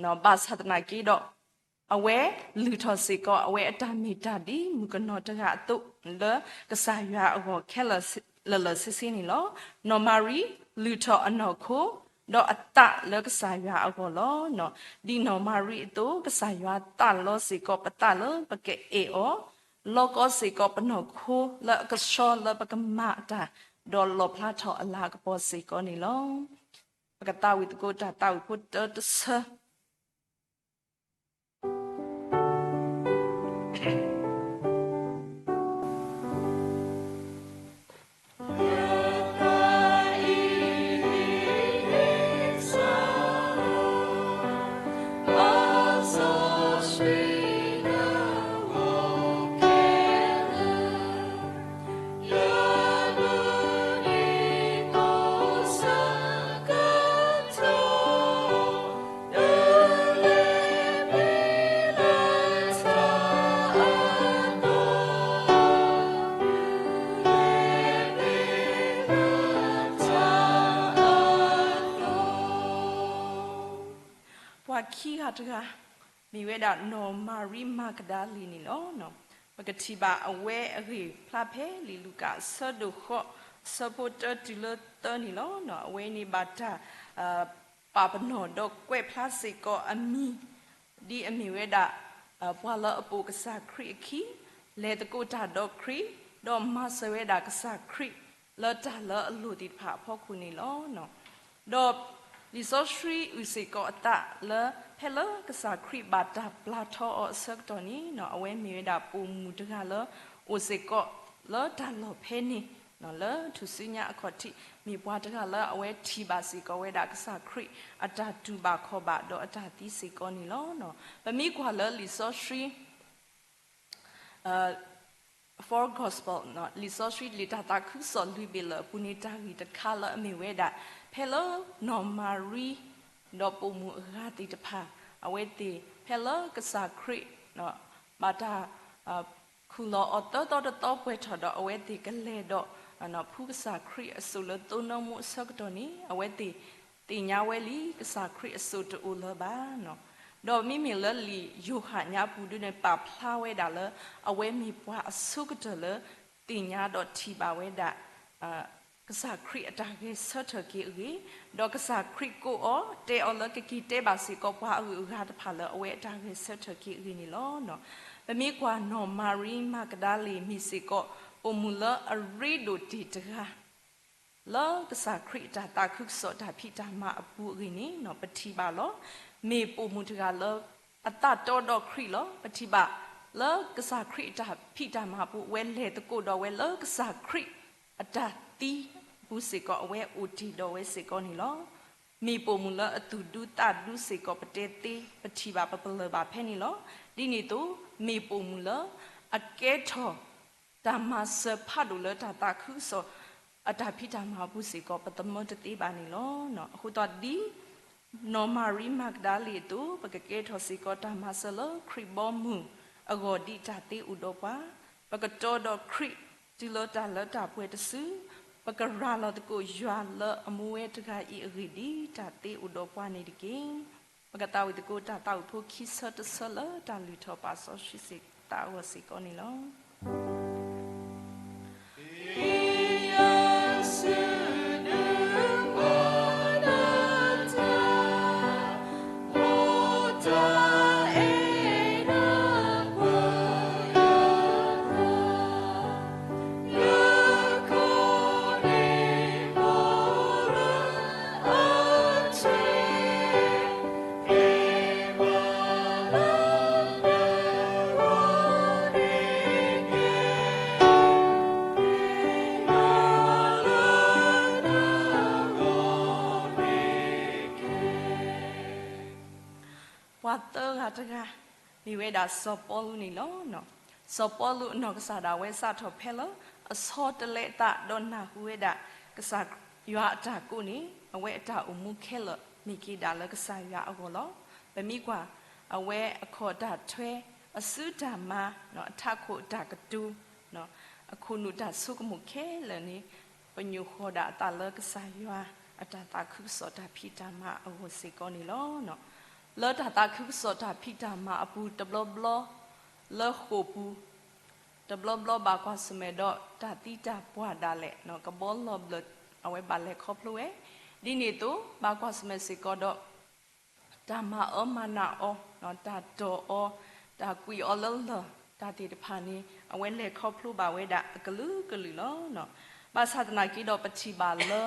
ၤ. ဘၣ်ဆၣ်သနာ်က့ဒီး အဝဲလုၢ်ထီၣ်စ့ၢ်ကီး အဝဲအတၢ်မ့ၢ်တၢ်ဒ်မုၣ်ကနီၤတဂၤအသိး လၢကစၢ်ယွၤအဂီၢ်ခဲလၢာ်လၢာ်ဆ့ဆ့န့ၣ်လီၤ. နီၢ်မၤရံလုၢ်ထီၣ်အနီၢ်ခိ ဒီးအသးလၢကစၢ်ယွၤအဂီၢ်လီၤ. ဒ်နီၢ်မၤရံအသိး ကစၢ်ယွၤသးလီစ့ၢ်ကီးပသးလၢပကအဲၣ်အီၤ လီၤကီစ့ၢ်ကီးပနီၢ်ခိလၢအကဆှီလၢပကမၤအတၢ် ဒီးလီၣ်ဖျါထီၣ်အလၤကပီၤစ့ၢ်ကီးန့ၣ်လီၤ. ပကသးဝံၣ်သကိးတၢ်သးဝံၣ်ဖိတၢတဆၢ ပှၤခံဂၤတဂၤ မ့ၢ်ဝဲဒၣ်နီၢ်မၤရံမၤကဒၤလ့ၤန့ၣ်လီၤ. ပကထံၣ်ဘၣ်အဝဲအဂ့ၢ်ဖျါဖဲလံာ်လူၤကၣ်အဆၢဒိၣ်ဃိး အဆၢဖိတၢတုၤလၢသၢန့ၣ်လီၤ. အဝဲန့ၣ်ဘၣ်တၢ် ပာ်ပနီၣ်ဒီးကွဲးဖျါစ့ၢ်ကီးအမံၤ ဒ်အမ့ၢ်ဝဲဒၣ် ပှၤလၢအပိာ်ကစၢ်ခရံာ်အခံ, လဲၤသကိးတၢ်ဒီးခရံာ်, ဒီးမၤစၢၤဝဲဒၣ်ကစၢ်ခရံာ် လၢတၢ်လၢအလိၣ်သ့ၣ်တဖၣ်အဖီခိၣ်န့ၣ်လီၤ. ဒီးလံာ်စီဆှံအုၣ်စ့ၢ်ကီးအသးလၢ ဖဲလၢကစၢ်ခရံာ်ဘၣ်တၢ်ပျၢ်ထီအီၤအဆၢကတီၢ်န့ၣ် အဝဲမ့ၢ်ဝဲဒၣ်ပိာ်မုၣ်တဂၤလၢ အိၣ်စ့ၢ်ကီးလၢတၢ်လီၢ်ဖဲန့ၣ် လၢထူၣ်စုညါအခီၣ်ထံး မ့ၢ်ပှၤတဂၤလၢအဝဲထံၣ်ဘၣ်စ့ၢ်ကီးဝဲဒၣ်ကစၢ်ခရံာ် အတၢ်တူၢ်ဘၣ်ခီၣ်ဘၣ်ဒီးအတၢ်သံစ့ၢ်ကီးန့ၣ်လီၤ. ပမ့ၢ်ကွၢ်လၢလံာ်စီဆှံ Four Gospel လံာ်စီဆှံလံာ်တၢ်သးခုကစီၣ်လွံၢ်ဘ့ၣ်လၢအပူၤန့ၣ် တၢ်ဂ့ၢ်တခါလၢအမ့ၢ်ဝဲဒၣ် ဖဲလၢနီၢ်မၤရံ ဒီးပိာ်မုၣ်အဂၤသ့ၣ်တဖၣ် အဝဲသ့ၣ်ဖဲလၢကစၢ်ခရံာ် ဘၣ်တၢ် ခူၣ်လီၤအီၤသၢသီတသီပှဲၤထီၣ်ဒီး အဝဲသ့ၣ်ကလဲၤဒီး ဖှူကစၢ်ခရံာ်အစိၣ်လၢသိနီၣ်မိအဆၢကတီၢ်န့ၣ် အဝဲသ့ၣ်သ့ၣ်ညါဝဲလံ ကစၢ်ခရံာ်အစိၣ်တအိၣ်လၢၤဘၣ်. ဒီးမ့မ့ၢ်လၢလံာ်ယိၤဟၣ်ညါပူၤဒုန့ၣ် ပာ်ဖျါဝဲဒၣ်လၢ အဝဲမ့ၢ်ပှၤအဆိကတၢၢ်လၢ သ့ၣ်ညါဒီးထံၣ်ဘၣ်ဝဲဒၣ် ကစၢ်ခရံာ်အတၢ်ဂဲၤဆၢထၢၣ်က့ၤအဂ့ၢ်, ဒီးကစၢ်ခရံာ်ကိးအီၤ တဲအီၤလၢကက့ၤတဲဘၣ်စ့ၢ်ကီးပှၤအဂုၤအဂၤတဖၣ်လၢအဝဲအတၢ်ဂဲၤဆၢထၢၣ်က့ၤအဂ့ၢ်န့ၣ်လီၤ. ပမ့ၢ်ကွၢ်နီၢ်မၤရံမၤကဒၤလ့ၤမ့ၢ်စ့ၢ်ကီး ပိာ်မုၣ်လၢအရ့ဒိၣ်တ့ၢ်တဂၤ လၢကစၢ်ခရံာ်အတၢ်သးခုကစီၣ်တၢ်ဖံးတၢ်မၤအပူၤအဂ့ၢ်န့ၣ် ပထံၣ်ဘၣ်လီၤ. မ့ၢ်ပိာ်မုၣ်တဂၤလၢ အသးတီဒီးခရံာ်လီၤ. ပထံၣ်ဘၣ်လၢကစၢ်ခရံာ်အတၢ်ဖံးတၢ်မၤအပူၤ အဝဲလဲၤသကိးဒီးဝဲလၢကစၢ်ခရံာ်အတၢ်သံအပူၤစ့ၢ်ကီး အဝဲအိၣ်တ့ၢ်ဒီးဝဲစ့ၢ်ကီးန့ၣ်လီၤ. မ့ၢ်ပိာ်မုၣ်လၢအသူၣ်ဒူသးဒူစ့ၢ်ကီးပတဲသ့ ပထံၣ်ဘၣ်ပပလၢၢ်ဘၣ်ဖဲန့ၣ်လီၤ. ဒ်န့ၣ်အသိး မ့ၢ်ပိာ်မုၣ်လၢ အကဲထီၣ်တၢ်မၤစၢၤဖးဒိၣ်လၢတၢ်သးခုကစီၣ်အတၢ်ဖံးတၢ်မၤအပူၤစ့ၢ်ကီး ပသမၢတသ့ဘၣ်န့ၣ်လီၤ. အဃိသတးဒီး နီၢ်မၤရံမၤကဒၤလ့ၣ်အသိး ပကကဲထီၣ်စ့ၢ်ကီးတၢ်မၤစၢၤလၢခရံာ်ဘီမုၢ်အဂီၢ်ဒ်တၢ်သ့အိၣ်ဒီးပှၤ, ပကတီၤဒီးခရံာ်တုၤလၢတၢ်လၢတၢ်ပှဲၤတစု, ပကရၤလီၤသကိးယွၤလၢအမူဝဲတဂၤအံၤအဂ့ၢ်ဒ်တၢ်သ့အိၣ်ဒီးပှၤန့ၣ်တက့ၢ်. ပကသးဝံၣ်သကိးတၢ်သးဝံၣ်ဖိခံဆၢတဆၢလၢတၢ်လုၢ်ထီၣ်ပာ်စီဆှံစ့ၢ်ကီးသးအဂီၢ်စ့ၢ်ကီးန့ၣ်လီၤ.ပှၤသၢဂၤတဂၤ မ့ၢ်ဝဲဒၣ်စီၤပီလူးန့ၣ်လီၤ. စီၤပီလူးအနီၢ်ကစၢ်ဒၣ်ဝဲစးထီၣ်ဖဲလၢ အဆီတလဲအသးဒီးနၢ်ဟူဝဲဒၣ် ကစၢ်ယွၤအတၢ်ကိးန့ၣ် အဝဲအတၢ်အိၣ်မူခဲလၢာ်မ့ၢ်က့ၤဒၣ်လၢကစၢ်ယွၤအဂီၢ်လီၤ. ပမ့ၢ်ကွၢ် အဝဲအခီၣ်တၢ်ထွဲ အစုတၢ်မၤ အထးခိၣ်အတၢ်ကတိၤ အခိၣ်နူာ်တၢ်ဆိကမိၣ်ခဲလၢာ်န့ၣ် ပညိၣ်ဃီၤဒၣ်အသးလၢကစၢ်ယွၤအတၢ်သးခုကစီၣ်တၢ်ဖံးတၢ်မၤအဂီၢ်စ့ၢ်ကီးန့ၣ်လီၤ. လၢတၢ်သးခုကစီၣ်တၢ်ဖံးတၢ်မၤအပူၤတဘျီဘျီ လၢဃိာ်ပူၤ တဘျီဘျီဘၣ်ကွၢ်ဆၢၣ်မဲာ်ဒီးတၢ်သံတၢ်ပှၢ်ဒၣ်လဲာ် ကဘီလီၤဘျၢၣ် အဝဲဘၣ်လဲၤခီဖျိဝဲ ဒ်န့ၣ်အသိး ဘၣ်ကွၢ်ဆၢၣ်မဲာ်စ့ၢ်ကီးဒီး တၢ်မၤအၢမၤနးအီၤ တၢ်တီၢ်အီၤ တၢ်ကွံာ်အီၤလၢလၢၢ် တၢ်သ့ၣ်တဖၣ်န့ၣ် အဝဲလဲၤခီဖျိဘၣ်ဝဲဒၣ်အကလုာ်ကလုာ်လီၤ. ဘၣ်ဆၣ်သနာ်က့ဒီးပထံၣ်ဘၣ်လၢ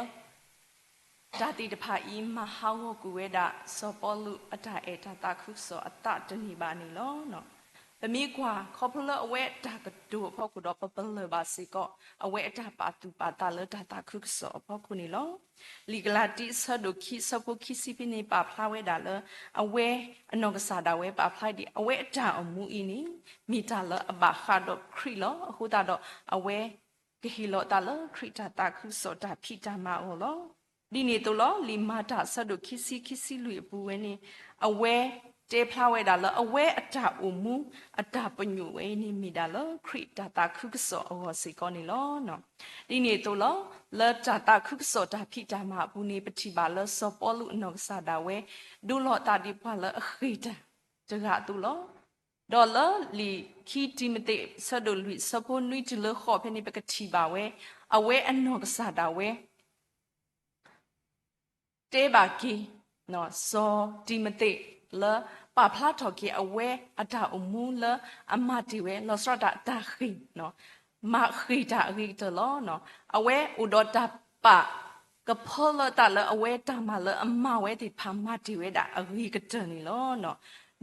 တၢ်သ့ၣ်တဖၣ်အံၤ မၤဟးဂီၤကွံာ်ဝဲဒၣ် စီၤပီလူးအတၢ်အဲၣ်တၢ်သးခုကစီၣ်အသးတန့ၢ်ဘၣ်န့ၣ်လီၤ. ပမ့ၢ်ကွၢ် ခီဖျိလၢအဝဲအတၢ်ကတိၤအဖီခိၣ်ဒီး ပပလၢၢ်ဘၣ်စ့ၢ်ကီး အဝဲအတၢ်ပာ်သူၣ်ပာ်သးလၢတၢ်သးခုကစီၣ်အဖီခိၣ်န့ၣ်လီၤ. လံာ်ကလၤတံ အဆၢဒိၣ်ခံ အဆၢဖိခံဆံဖဲန့ၣ် ပာ်ဖျါဝဲဒၣ်လၢ အဝဲအနီၢ်ကစၢ်ဒၣ်ဝဲပာ်ဖျါဒ် အဝဲအတၢ်အိၣ်မူအံၤန့ၣ် မ့ၢ်တၢ်လၢအဘၣ်ဃးဒီးခရံာ်လီၤ. အဃိသတးဒီး အဝဲကဟ့ၣ်လီၤအသးလၢခရံာ်တၢ်သးခုကစီၣ်တၢ်ဖံးတၢ်မၤအဂီၢ်လီၤ. ဒ်န့ၣ်အသိးလီၤ လံာ်မၤတၢ်အဆၢဒိၣ်ခံဆံ ခံဆံလွံၢ်အပူၤဝဲန့ၣ် အဝဲတဲဖျါဝဲဒၣ်လၢ အဝဲအတၢ်အိၣ်မူ အတၢ်ပညိၣ်ဝဲအံၤန့ၣ် မ့ၢ်ဒၣ်လၢခရံာ်တၢ်သးခုကစီၣ်အဂီၢ်စ့ၢ်ကီးန့ၣ်လီၤ. ဒ်န့ၣ်အသိးလီၤ လၢတၢ်သးခုကစီၣ်တၢ်ဖံးတၢ်မၤအပူၤန့ၣ် ပထံၣ်ဘၣ်လၢစီၤပီလူးအနီၢ်ကစၢ်ဒၣ်ဝဲ ဒိလီၤအသးဒ်ပှၤလၢအဃ့ၢ်တၢ်တဂၤအသိးလီၤ. ဒီးလၢလံာ်ခံတံၤမသ့း အဆၢဒိၣ်လွံၢ် အဆၢဖိနွံတုၤလၢဃိးဖဲန့ၣ် ပကထံၣ်ဘၣ်ဝဲ အဝဲအနီၢ်ကစၢ်ဒၣ်ဝဲ တဲဘၣ်က့ၤ စီၤတံၤမသ့း လၢပာ်ဖျါထီၣ်က့ၤအဝဲအတၢ်အိၣ်မူလၢအမၤတ့ၢ်ဝဲ လီၤဆီဒၣ်တၢ်တၢ်ဃ့ၢ် မၤဃ့ၢ်တၢ်အဂ့ၤကတၢၢ်လီၤ. အဝဲအိၣ်ဒီးတၢ်ပာ်ကဖၢလၢအသးလၢအဝဲတၢ်မၤလၢအမၤဝဲသ့ၣ်တဖၣ်မၤတ့ၢ်ဝဲဒၣ်အဂ့ၤကတၢၢ်န့ၣ်လီၤ.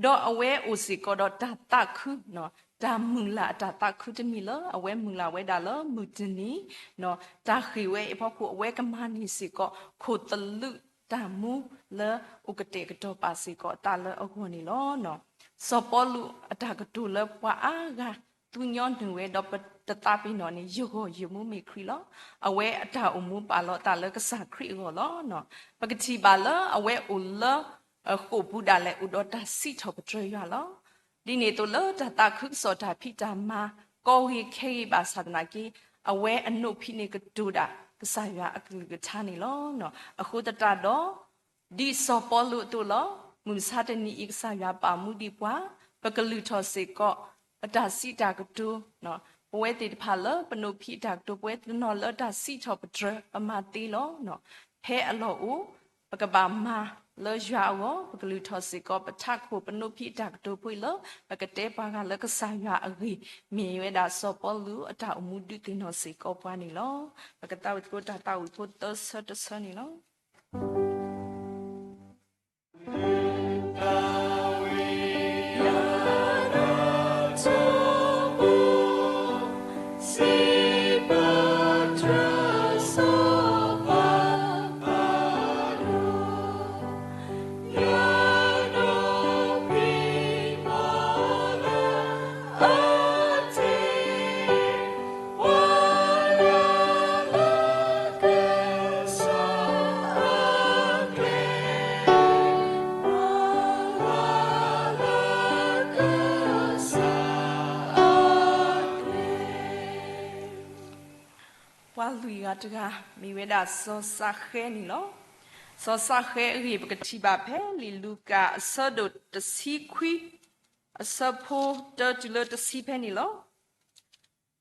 ဒီးအဝဲအိၣ်စ့ၢ်ကီးဒီးတၢ်သးခု တၢ်မုၢ်လၢ်အတၢ်သးခုတမံၤလၢ အဝဲမုၢ်လၢ်ဝဲဒၣ်လၢမုၢ်တနံၤ တၢ်ဃ့ၢ်ဝဲအဖီခိၣ် အဝဲကမၤန့ၢ်စ့ၢ်ကီး ခိၣ်သလုးတၢ်မူလၢအိၣ်ကတဲာ်ကတီၤပာ်စ့ၢ်ကီးအသးလၢအဂီၢ်န့ၣ်လီၤ. စီၤပီလူးအတၢ်ကတိၤလၢပှၤအါဂၤသူညီနုၢ်ဝဲဒီးပတသးပ့ၤနီၣ်န့ၣ် ယဂီၢ်ယမူမ့ၢ်ခရံာ်လီၤ. အဝဲအတၢ်အိၣ်မူပာ်လီၤအသးလၢကစၢ်ခရံာ်အဂီၢ်လီၤ. ပကထံၣ်ဘၣ်လၢအဝဲအိၣ်လၢ ဃိာ်ပူၤဒၣ်လဲာ်အိၣ်ဒီးတၢ်စံးထီၣ်ပတြၢၤယွၤလီၤ. ဒ်န့ၣ်အသိးလၢတၢ်သးခုကစီၣ်တၢ်ဖံးတၢ်မၤ ကီဂ့ၤခဲဂ့ၤဘၣ်ဆၣ်သနာ်က့ အဝဲအနိးဖံးန့ၣ်ကတိၤဒၣ် ကစၢ်ယွၤအကလုၢ်ကထါန့ၣ်လီၤ. အဃိသတးဒီး ဒ်စီၤပီလူးအသိးလီၤ. မုၢ်မဆါတနံၤအံၤ ကစၢ်ယွၤပာ်မူဒံးပှၤ ပကလုၢ်ထီၣ်စ့ၢ်ကီး အတၢ်စံးတၢ်ကတိၤ ပဝဲသ့ၣ်တဖၣ်လၢပနိးဖံးအတၢ်ကတိၤ ပဝဲတနီၤလၢတၢ်စံးထီၣ်ပတြၢၤ ပမၤသ့လီၤ. ဖဲအလီၢ်အိၣ် ပကဘၣ်မၤလၢယွၤအဂီၢ် ပကလုၢ်ထီၣ်စ့ၢ်ကီး ပထးခိၣ်ပနိးဖံးအတၢ်ကတိၤဖိအံၤလၢ ပကတဲပှၤဂၤလၢကစၢ်ယွၤအဂ့ၢ် မ့ၢ်ဝဲဒၣ်စီၤပီလူးအတၢ်အိၣ်မူဒုးသ့ၣ်နီၣ်စ့ၢ်ကီးပှၤန့ၣ်လီၤ. ပကသးဝံၣ်သကိးတၢ်သးဝံၣ်ဖိသၢဆၢတဆၢန့ၣ်လီၤ. ပှၤလွံၢ်ဂၤတဂၤ မ့ၢ်ဝဲဒၣ်စီၤစးဃဲန့ၣ်လီၤ. စီၤစးဃဲအဂ့ၢ် ပကထံၣ်ဘၣ်ဖဲလံာ်လူၤကၣ်အဆၢဒိၣ်တဆံခွံ အဆၢဖိတၢတုၤလၢတဆံဖဲန့ၣ်လီၤ.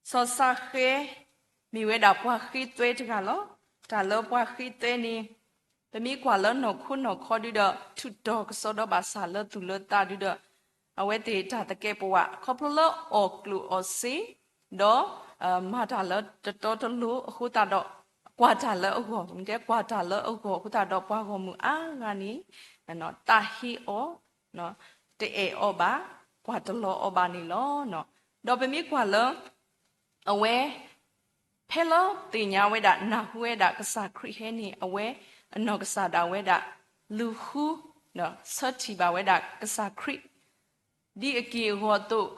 စီၤစးဃဲ မ့ၢ်ဝဲဒၣ်ပှၤဃ့သွဲတဂၤလီၤ. တၢ်လၢပှၤဃ့သွဲန့ၣ် ပမ့ၢ်ကွၢ်လၢနီၢ်ခိနီၢ်ခီဒုဒီး ထူးတီၤကစီဒီဘၣ်ဆၣ်လၢသူၣ်လၢသးဒုဒီး အဝဲသ့ၣ်တၢ်သကဲးပဝး ခီဖျိလၢအီၣ်ကျိၣ်အီၣ်စ့ ဒီး မၤတၢ်လၢတတီတလိၤအဃိသတးဒီး ကွၢ်တၢ်လၢအဂီၢ် မ့ၢ်တဲကွၢ်တၢ်လၢအဂီၢ်အဃိသတးဒီး ပှၤဂီၢ်မုၢ်အါဂၤန့ၣ် သးဟ့အီၤ တအဲၣ်အီၤဘၣ်, ကွၢ်တလီၤအီၤဘၣ်န့ၣ်လီၤ. ဒီးပမ့ၢ်ကွၢ်လၢ အဝဲ ဖဲလၢသ့ၣ်ညါဝဲဒၣ် နၢ်ဟူဝဲဒၣ်ကစၢ်ခရံာ်ဟဲန့ၣ် အဝဲအနီၢ်ကစၢ်ဒၣ်ဝဲဒၣ် လူၤဃု ဆၢထံၣ်ဘၣ်ဝဲဒၣ်ကစၢ်ခရံာ် ဒ်အက့ၢ်အဂီၤအသိး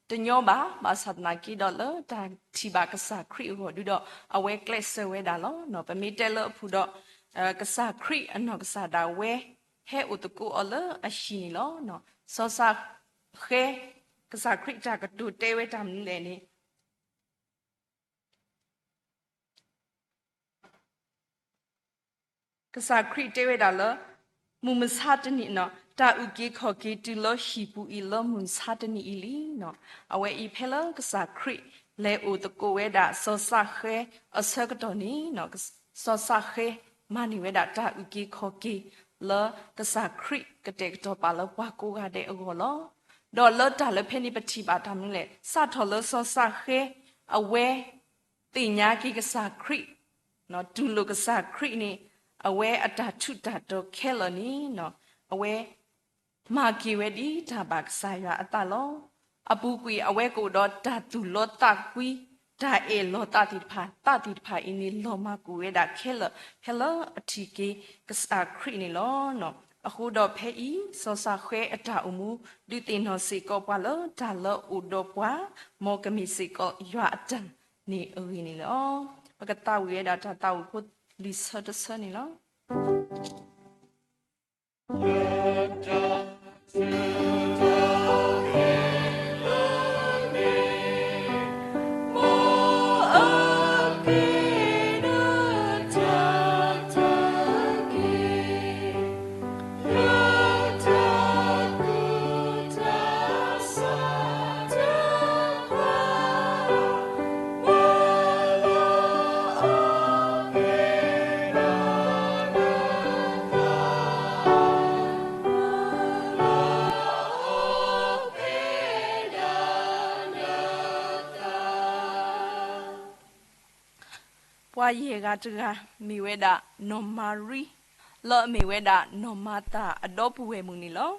တညီဘၣ်, ဘၣ်ဆၣ်သနာ်က့ဒီး လၢတၢ်ထံၣ်ဘၣ်ကစၢ်ခရံာ်အဂီၢ်ဒုဒီး အဝဲကျဲးစၢးဝဲဒၣ်လီၤ. ပမ့ၢ်တဲလၢအပူၤဒီး ကစၢ်ခရံာ်အနီၢ်ကစၢ်ဒၣ်ဝဲ ဟဲအိၣ်သကိးအီၤလၢအဟံၣ်န့ၣ်လီၤ. စီၤစးဃဲ ကစၢ်ခရံာ်တၢ်ကတိၤတဲဝဲတၢ်မနုၤလဲၣ်န့ၣ် ကစၢ်ခရံာ်တဲဝဲဒၣ်လၢ မုၢ်မဆါတနံၤ တၢ်အုၣ်က့ၤခီၣ်က့ၤတုၤလၢဟံၣ်ပူၤအံၤလၢမုၢ်မဆါတနံၤအံၤလံ. အဝဲအံၤဖဲလၢကစၢ်ခရံာ် လဲၤအိၣ်သကိးဝဲဒၣ်စီၤစးဃဲအဆၢကတီၢ်န့ၣ် စီၤစးဃဲ မၤန့ၢ်ဝဲဒၣ်တၢ်အုၣ်က့ၤခီၣ်က့ၤ လၢကစၢ်ခရံာ်ကတဲာ်ကတီၤပာ်လၢပှၤကိးဂၤဒဲးအဂီၢ်လီၤ. ဒီးလၢတၢ်လၢဖဲန့ၣ် ပထံၣ်ဘၣ်တၢ်မနုၤလဲၣ်, စးထီၣ်လၢစီၤစးဃဲ အဝဲ သ့ၣ်ညါက့ၤကစၢ်ခရံာ် တူၢ်လိာ်ကစၢ်ခရံာ်န့ၣ် အဝဲအတၢ်ထူးတၢ်တီၤခဲလၢာ်န့ၣ် အဝဲ မၤက့ၤဝဲဒ်တၢ်ဘၣ်ကစၢ်ယွၤအသးလီၤ. အပူၤကွံာ်အဝဲကအိၣ်ဒီးတၢ်သူၣ်လီသးကွံ, တၢ်အဲၣ်လီၤသးသ့ၣ်တဖၣ်, သးသ့ၣ်တဖၣ်အံၤန့ၣ် လီၤမၢ်ကွံာ်ဝဲဒၣ်ခဲလၢာ် ဖဲလၢအထံၣ်က့ၤကစၢ်ခရံာ်န့ၣ်လီၤ. အဃိဒီးဖဲအံၤ စီၤစးဃဲအတၢ်အိၣ်မူ ဒုးသ့ၣ်နီၣ်စ့ၢ်ကီးပှၤလၢတၢ်လၢအိၣ်ဒီးပှၤ မ်ကမ့ၢ်စ့ၢ်ကီးယွၤအတၢ်န့ၣ်အဂ့ၢ်န့ၣ်လီၤ. ပကသးဝံၣ်ဝဲဒၣ်တၢ်သးဝံၣ်ဖိလံာ်ဆၢတဆၢန့ၣ်လီၤ. ပှၤယဲၢ်ဂၤတဂၤ မ့ၢ်ဝဲဒၣ်နီၢ်မၤရံ လၢအမ့ၢ်ဝဲဒၣ်နီၢ်မၤသၤအဒီပုၢ်ဝဲၢ်မုၣ်န့ၣ်လီၤ.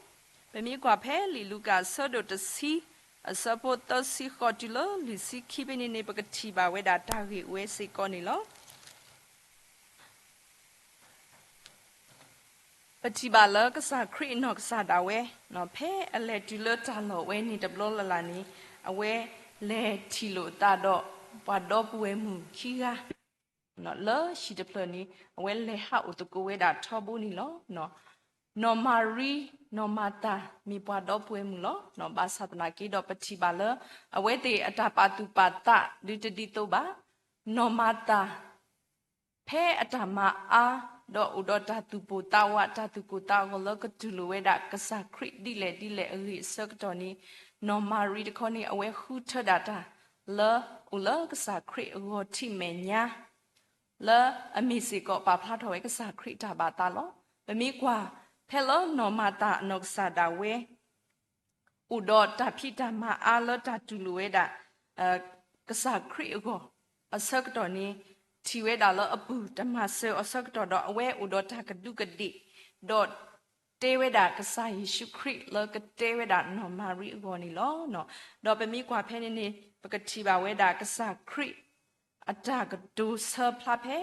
ပမ့ၢ်ကွၢ်ဖဲလံာ်လူၤကၣ်အဆၢဒိၣ်တဆံ အဆၢဖိသၢဆံဃိးတုၤလၢလွံၢ်ဆံခံဖဲန့ၣ်န့ၣ် ပကထံၣ်ဘၣ်ဝဲဒၣ်တၢ်ဂ့ၢ်ဝဲစ့ၢ်ကီးန့ၣ်လီၤ. ပထံၣ်ဘၣ်လၢကစၢ်ခရံာ်အနီၢ်ကစၢ်ဒၣ်ဝဲ ဖဲအလဲၤတုၤလၢတၢ်လီၢ်ဝဲန့ၣ်တဘျီလၢ်လၢ်န့ၣ် အဝဲလဲၤထံၣ်လိာ်အသးဒီး ပှၤဒီပုၢ်ဝဲၢ်မုၣ်ခံဂၤ လၢဟံၣ်တဖျၢၣ်န့ၣ် အဝဲလဲၤဟးအိၣ်သကိးဝဲဒၣ်ထီဘိန့ၣ်လီၤ. နီၢ်မၤရံ နီၢ်မၤသၤ မ့ၢ်ပှၤဒီပုၢ်ဝဲၢ်မုၣ်လီၤ. ဘၣ်ဆၣ်သနာ်က့ဒီး ပထံၣ်ဘၣ်လၢ အဝဲသ့ၣ်အတၢ်ပာ်သူၣ်ပာ်သးဒုးတဒ်သိးဘၣ်. နီၢ်မၤသၤ ဖဲအတၢ်မၤအါ ဒီးအိၣ်ဒီးတၢ်သူၣ်ပိၢ်သးဝး တၢ်သူၣ်ကိၢ်သးဂီၤလၢကတူၢ်လိာ်ဝဲဒၣ်ကစၢ်ခရံာ်ဒ်လဲၣ်ဒ်လဲၣ်အဂ့ၢ်အဆၢကတီၢ်န့ၣ် နီၢ်မၤရံတခီန့ၣ် အဝဲဃုထၢဒၣ်တၢ် လၢအိၣ်လၢကစၢ်ခရံာ်အဂီၢ်ထံးမဲာ်ညါ လၢအမ့ၢ်စ့ၢ်ကီးပာ်ဖျါထီၣ်ဝဲကစၢ်ခရံာ်တၢ်ဘၣ်သးလီၤ. ပမ့ၢ်ကွၢ် ဖဲလၢနီၢ်မၤသၤအနီၢ်ကစၢ်ဒၣ်ဝဲ အိၣ်ဒီးတၢ်ဖံးတၢ်မၤအါလၢတၢ်တူၢ်လိာ်ဝဲဒၣ် ကစၢ်ခရံာ်အဂီၢ် အဆၢကတီၢ်န့ၣ် ထံၣ်ဝဲဒၣ်လၢအပုၢ်တမၤစၢၤအီၤအဆၢကတီၢ်ဒီး အဝဲအိၣ်ဒီးတၢ်ကဒူးကဒ့ၣ် ဒီးတဲဝဲဒၣ်ကစၢ်ယ့ၣ်ၡူးခရံာ်လၢကတဲဝဲဒၣ်နီၢ်မၤရံအဂီၢ်န့ၣ်လီၤ. ဒီးပမ့ၢ်ကွၢ်ဖဲန့ၣ်န့ၣ် ပကထံၣ်ဘၣ်ဝဲဒၣ်ကစၢ်ခရံာ် အတၢ်ကတိၤဆၢဖျါဖဲ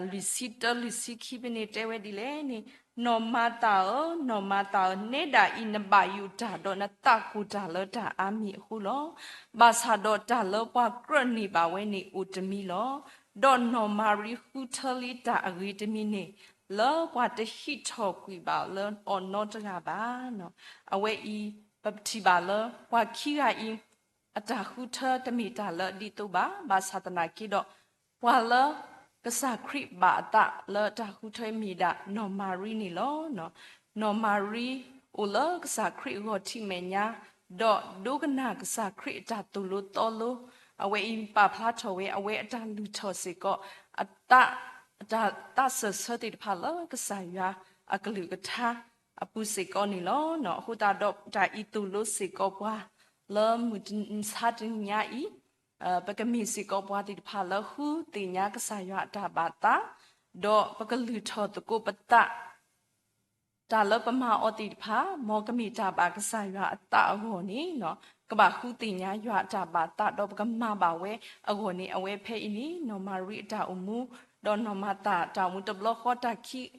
လွံၢ်ဆံတၢ လွံၢ်ဆံခံဖဲန့ၣ်တဲဝဲဒ်လဲၣ်န့ၣ်, နီၢ်မၤသၤဧၢ, နီၢ်မၤသၤဧၢ, နဲဒၣ်အံၤနဘၣ်ယိၣ်တၢ် ဒီးနသးကိၢ်တၢ်လၢတၢ်အါမံၤအဃိလီၤ. ဘၣ်ဆၣ်ဒီးတၢ်လၢပှၤကြၢးန့ၢ်ဘၣ်ဝဲန့ၣ်အိၣ်တမံၤလီၤ. ဒီးနီၢ်မၤရံဃုထၢလံတၢ်အဂ့ၤတမံၤန့ၣ် လၢပှၤတဟံးထီၣ်ကွံာ်ဘၣ်လၢအီၤနီတဂၤဘၣ်. အဝဲအံၤ ပထံၣ်ဘၣ်လၢ ပှၤခံဂၤအံၤ အတၢ်ဃုထၢတမ့ၢ်တၢ်လၢအဒ်သိးဘၣ်. ဘၣ်ဆၣ်သနာ်က့ဒီး ပှၤလၢကစၢ်ခရံာ်ဘၣ်အသးလၢတၢ်ဃုထၢမ့ၢ်ဒၣ်နီၢ်မၤရံန့ၣ်လီၤ. နီၢ်မၤရံအိၣ်လၢကစၢ်ခရံာ်အဂီၢ်ထံးမဲာ်ညါ, ဒီးဒိကနၣ်ကစၢ်ခရံာ်အတၢ်သိၣ်လိသီလိ, အဝဲအံၤပာ်ဖျါထီၣ်ဝဲအဝဲအတၢ်လုၢ်ထီၣ်စ့ၢ်ကီး အတၢ် တၢ်သးစၢၢ်ဆၢသ့ၣ်တဖၣ်လၢကစၢ်ယွၤအကလုၢ်ကထါအပူၤစ့ၢ်ကီးန့ၣ်လီၤ. အဃိသတးဒီးတၢ်အံၤသိၣ်လိစ့ၢ်ကီးပှၤလၢမုၢ်ဆါတနံၤညါအံၤ, ပကမ့ၢ်စ့ၢ်ကီးပှၤသ့ၣ်တဖၣ်လၢဃုသ့ၣ်ညါကစၢ်ယွၤအတၢ်ဘၣ်သး, ဒီးပကလုၢ်ထီၣ်သကိးပသး တၢ်လၢပမၤအီၤသ့ၣ်တဖၣ် မ်ကမ့ၢ်တၢ်ဘၣ်ကစၢ်ယွၤအသးအဂီၢ်န့ၣ်, ကဘၣ်ဃုသ့ၣ်ညါယွၤအတၢ်ဘၣ်သး ဒီးပကမၤဘၣ်ဝဲအဂီၢ်န့ၣ် အဝဲဖဲအံၤန့ၣ် နီၢ်မၤရံအတၢ်အိၣ်မူ, ဒီးနီၢ်မၤသၤအတၢ်အိၣ်မူတဘျီဃီ တၢ်ခံး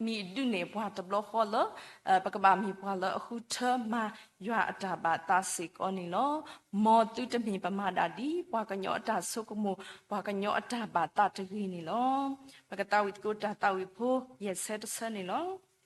မံၤဒုးနဲၣ်ပှၤတဘျီဃီလၢ ပကဘၣ်မ့ၢ်ပှၤလၢအဃုထၢမၤယွၤအတၢ်ဘၣ်သးစ့ၢ်ကီးန့ၣ်လီၤ. မ်သုတမ့ၢ်ပမၤဒၣ်ဒ်ပှၤကညီအတၢ်ဆိကမိၣ်, ပှၤကညီအတၢ်ဘၣ်သးတဂ့ၤန့ၣ်လီၤ. ပကသးဝံၣ်သကိးတၢ်သးဝံၣ်ဖိ ယဲၢ်ဆၢတဆၢန့ၣ်လီၤ.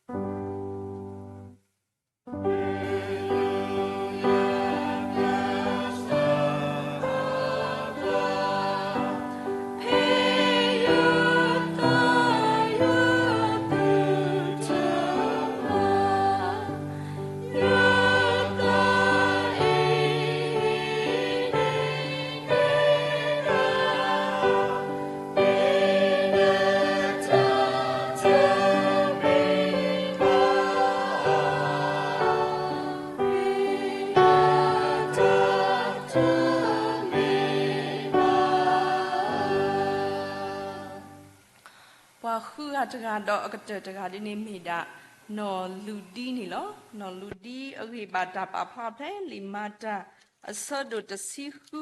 ပှၤဃုဂၤတဂၤဒီးအကတၢၢ်တဂၤဒ်န့ၣ် မ့ၢ်ဒၣ်နီၢ်လူၤဒံန့ၣ်လီၤ. နီၢ်လူၤဒံအဂ့ၢ်ဘၣ်တၢ်ပာ်ဖျါဖဲလံာ်မၤတၢ်အဆၢဒိၣ်တဆံဃု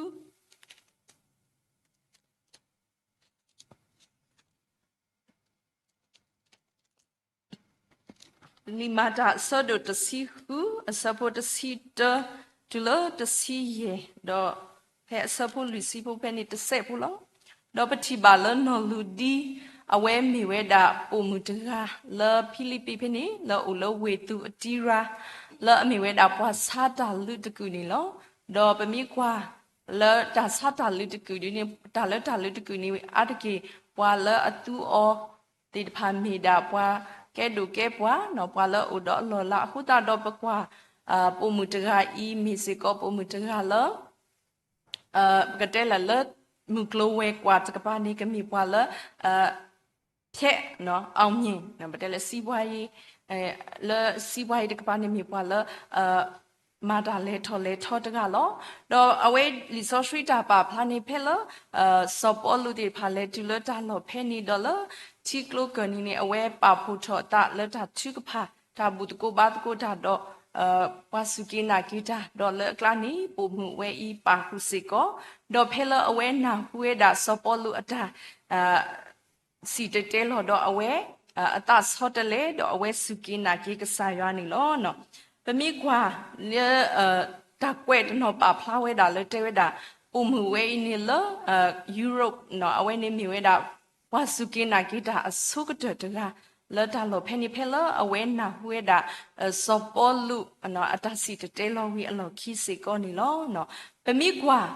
လံာ်မၤတၢ်အဆၢဒိၣ်တဆံဃု အဆၢဖိတဆံတၢ တုၤလၢတဆံယဲၢ် ဒီးဖဲအဆၢဖိလွံၢ်ဆံဖိဖဲန့ၣ်တစဲးဖိလီၤ. ဒီးပထံၣ်ဘၣ်လၢနီၢ်လူၤဒံ အဝဲမ့ၢ်ဝဲဒၣ်ပိာ်မုၣ်တဂၤလၢဖံလံးပံးဖဲန့ၣ် လၢအိၣ်လၢဝ့ၢ်သူးအတံရၤ လၢအမ့ၢ်ဝဲဒၣ်ပှၤဆါတၢ်လုးတကုာ်န့ၣ်လီၤ. ဒီးပမ့ၢ်ကွၢ်လၢတၢ်ဆါတၢ်လုးတကုာ်ဒ်န့ၣ် တၢ်လၢတၢ်လုးတကုာ်န့ၣ် အါတက့ၢ်ပှၤလၢအသူအီၤသ့ၣ်တဖၣ်မ့ၢ်ဒၣ်ပှၤကဲဒိၣ်ကဲပှၤ ပှၤလၢအအိၣ်ဒီးအလီၢ်အလၤ အဃိသတးဒီးပကွၢ် ပိာ်မုၣ်တဂၤအံၤမ့ၢ်စ့ၢ်ကီးပိာ်မုၣ်တဂၤလၢ ပကတဲလၢ မုၢ်ကျိၤဝဲၤကွာ်တကပၤန့ၣ် ကမ့ၢ်ပှၤလၢ ဖျဲး အောင်မြင် ပတဲလၢ စီးပွားရေး လၢ စီးပွားရေး တကပၤန့ၣ်မ့ၢ်ပှၤလၢ မၤတၢ်လဲၤထီၣ်လဲၤထီတဂၤလီၤ. ဒီးအဝဲလံာ်စီဆှံတၢ်ပာ်ဖျါန့ၣ်ဖဲလၢ စီၤပီလူးသ့ၣ်တဖၣ်လဲၤတုၤလၢတၢ်လီၢ်ဖဲန့ၣ်ဒီးလၢ ထံကျိကၢၢ်နံၤန့ၣ် အဝဲပာ်ဖှိၣ်ထီၣ်အသးလၢတၢ်ထုကဖၣ် တၢ်ဘူၣ်သကိးဘါသကိးတၢ်ဒီး ပှၤစူၢ်က့ၤနာ်က့ၤတၢ် ဒီးလၢအကျါန့ၣ် ပိာ်မုၣ်ဝဲအံၤပာ်ဃုာ်စ့ၢ်ကီး, ဒီးဖဲလၢအဝဲနၢ်ဟူဝဲဒၣ်စီၤပီလူးအတၢ် စံၣ်တဲၤတဲလီၤဒီးအဝဲ အသးဆီတလဲ ဒီးအဝဲစူၢ်က့ၤနာ်က့ၤကစၢ်ယွၤန့ၣ်လီၤ. ပမ့ၢ်ကွၢ်လၢ တၢ်ကွဲးတနီၤပာ်ဖျါဝဲဒၣ်လၢတဲဝဲဒၣ် ပိာ်မုၣ်ဝဲအံၤန့ၣ်လၢ Europe အဝဲန့ၣ်မ့ၢ်ဝဲဒၣ် ပှၤစူၢ်က့ၤနာ်က့ၤတၢ်အဆိကတၢၢ်တဂၤ လၢတၢ်လီၢ်ဖဲန့ၣ် ဖဲလၢအဝဲနၢ်ဟူဝဲဒၣ် စီၤပီလူး အတၢ်စံၣ်တဲၤတဲလီၤဝံၤအလီၢ်ခံစ့ၢ်ကီးန့ၣ်လီၤ. ပမ့ၢ်ကွၢ်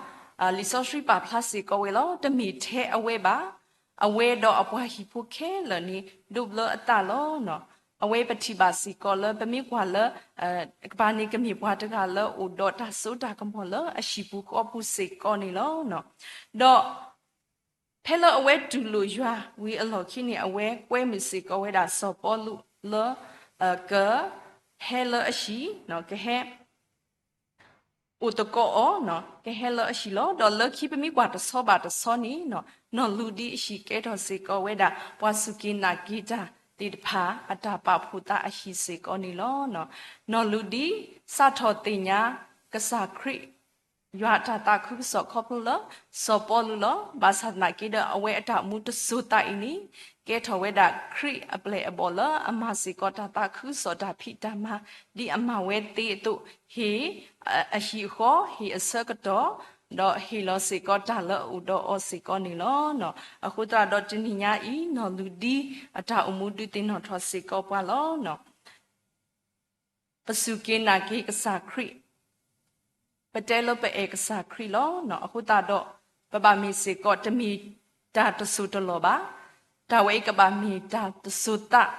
လံာ်စီဆှံပာ်ဖျါစ့ၢ်ကီးဝဲလီၤ. တမ့ၢ်ထဲအဝဲဘၣ် အဝဲဒီးအပှၤဟံၣ်ဖိခဲလၢာ်န့ၣ် ဒိးဘျၢအသးလီၤ. အဝဲပထံၣ်ဘၣ်စ့ၢ်ကီးလၢ ပမ့ၢ်ကွၢ်လၢ ကပၤန့ၣ်ကမ့ၢ်ပှၤတဂၤလၢအိၣ်ဒီးတၢ်စိတၢ်ကမီၤလၢအဟံၣ်ပူၤဃီပူၤစ့ၢ်ကီးန့ၣ်လီၤ. ဒီး ဖဲလၢအဝဲတူၢ်လိာ်ယွၤဝံၤအလီၢ်ခံန့ၣ် အဝဲကွဲမုာ်စ့ၢ်ကီးဝဲဒၣ်စီၤပီလူးလၢ ကဟဲလၢအဟံၣ်, ကဟဲ အိၣ်သကိးအီၤ, ကဟဲလၢအဟံၣ်လီၤ. ဒီးလၢခံပမ့ၢ်ကွၢ်တဆီဘၣ်တဆီန့ၣ် နီၢ်လူၤဒံအဟံၣ်ကဲထီၣ်စ့ၢ်ကီးဝဲဒၣ် ပှၤစူၢ်က့ၤနာ်က့ၤတၢ်သ့ၣ်တဖၣ်အတၢ်ပာ်ဖှိၣ်သးအဟံၣ်စ့ၢ်ကီးန့ၣ်လီၤ. နီၢ်လူၤဒံ စးထီၣ်သ့ၣ်ညါ ကစၢ်ခရံာ် ယွၤအတၢ်သးခုကစီၣ်ခီဖျိလၢ စီၤပီလူးလီၤ. ဘၣ်ဆၣ်သနာ်က့ဒီးအဝဲအတၢ်အိၣ်မူတစိၤသးအံၤန့ၣ် ကဲထီၣ်ဝဲဒၣ်ခရံာ်အပျဲၢ်အဘီၣ်လၢအမၤစ့ၢ်ကီးတၢ်သးခုကစီၣ်တၢ်ဖံးတၢ်မၤ ဒ်အမၤဝဲသ့အသိး ဟ့ၣ် အဟံၣ်အဃီ ဟ့ၣ်အဆၢကတီၢ် ဒီးဟ့ၣ်လီၤစ့ၢ်ကီးတၢ်လၢအအိၣ်ဒီးအီၤစ့ၢ်ကီးန့ၣ်လီၤ. အဃိသတးဒီးတနံၤညါအံၤ နီၢ်လူၤဒံ အတၢ်အိၣ်မူဒုးသ့ၣ်နီၣ်ထီၣ်စ့ၢ်ကီးပှၤလီၤ. ပစူၢ်က့ၤနာ်က့ၤကစၢ်ခရံာ်, ပတဲလၢပအဲၣ်ကစၢ်ခရံာ်လီၤ. အဃိသတးဒီး ပဘၣ်မ့ၢ်စ့ၢ်ကီး တမ့ၢ် တၢ်တစိၢ်တလီၢ်ဘၣ်. တၢ်ဝဲအံၤကဘၣ်မ့ၢ်တၢ်တစိၤသး,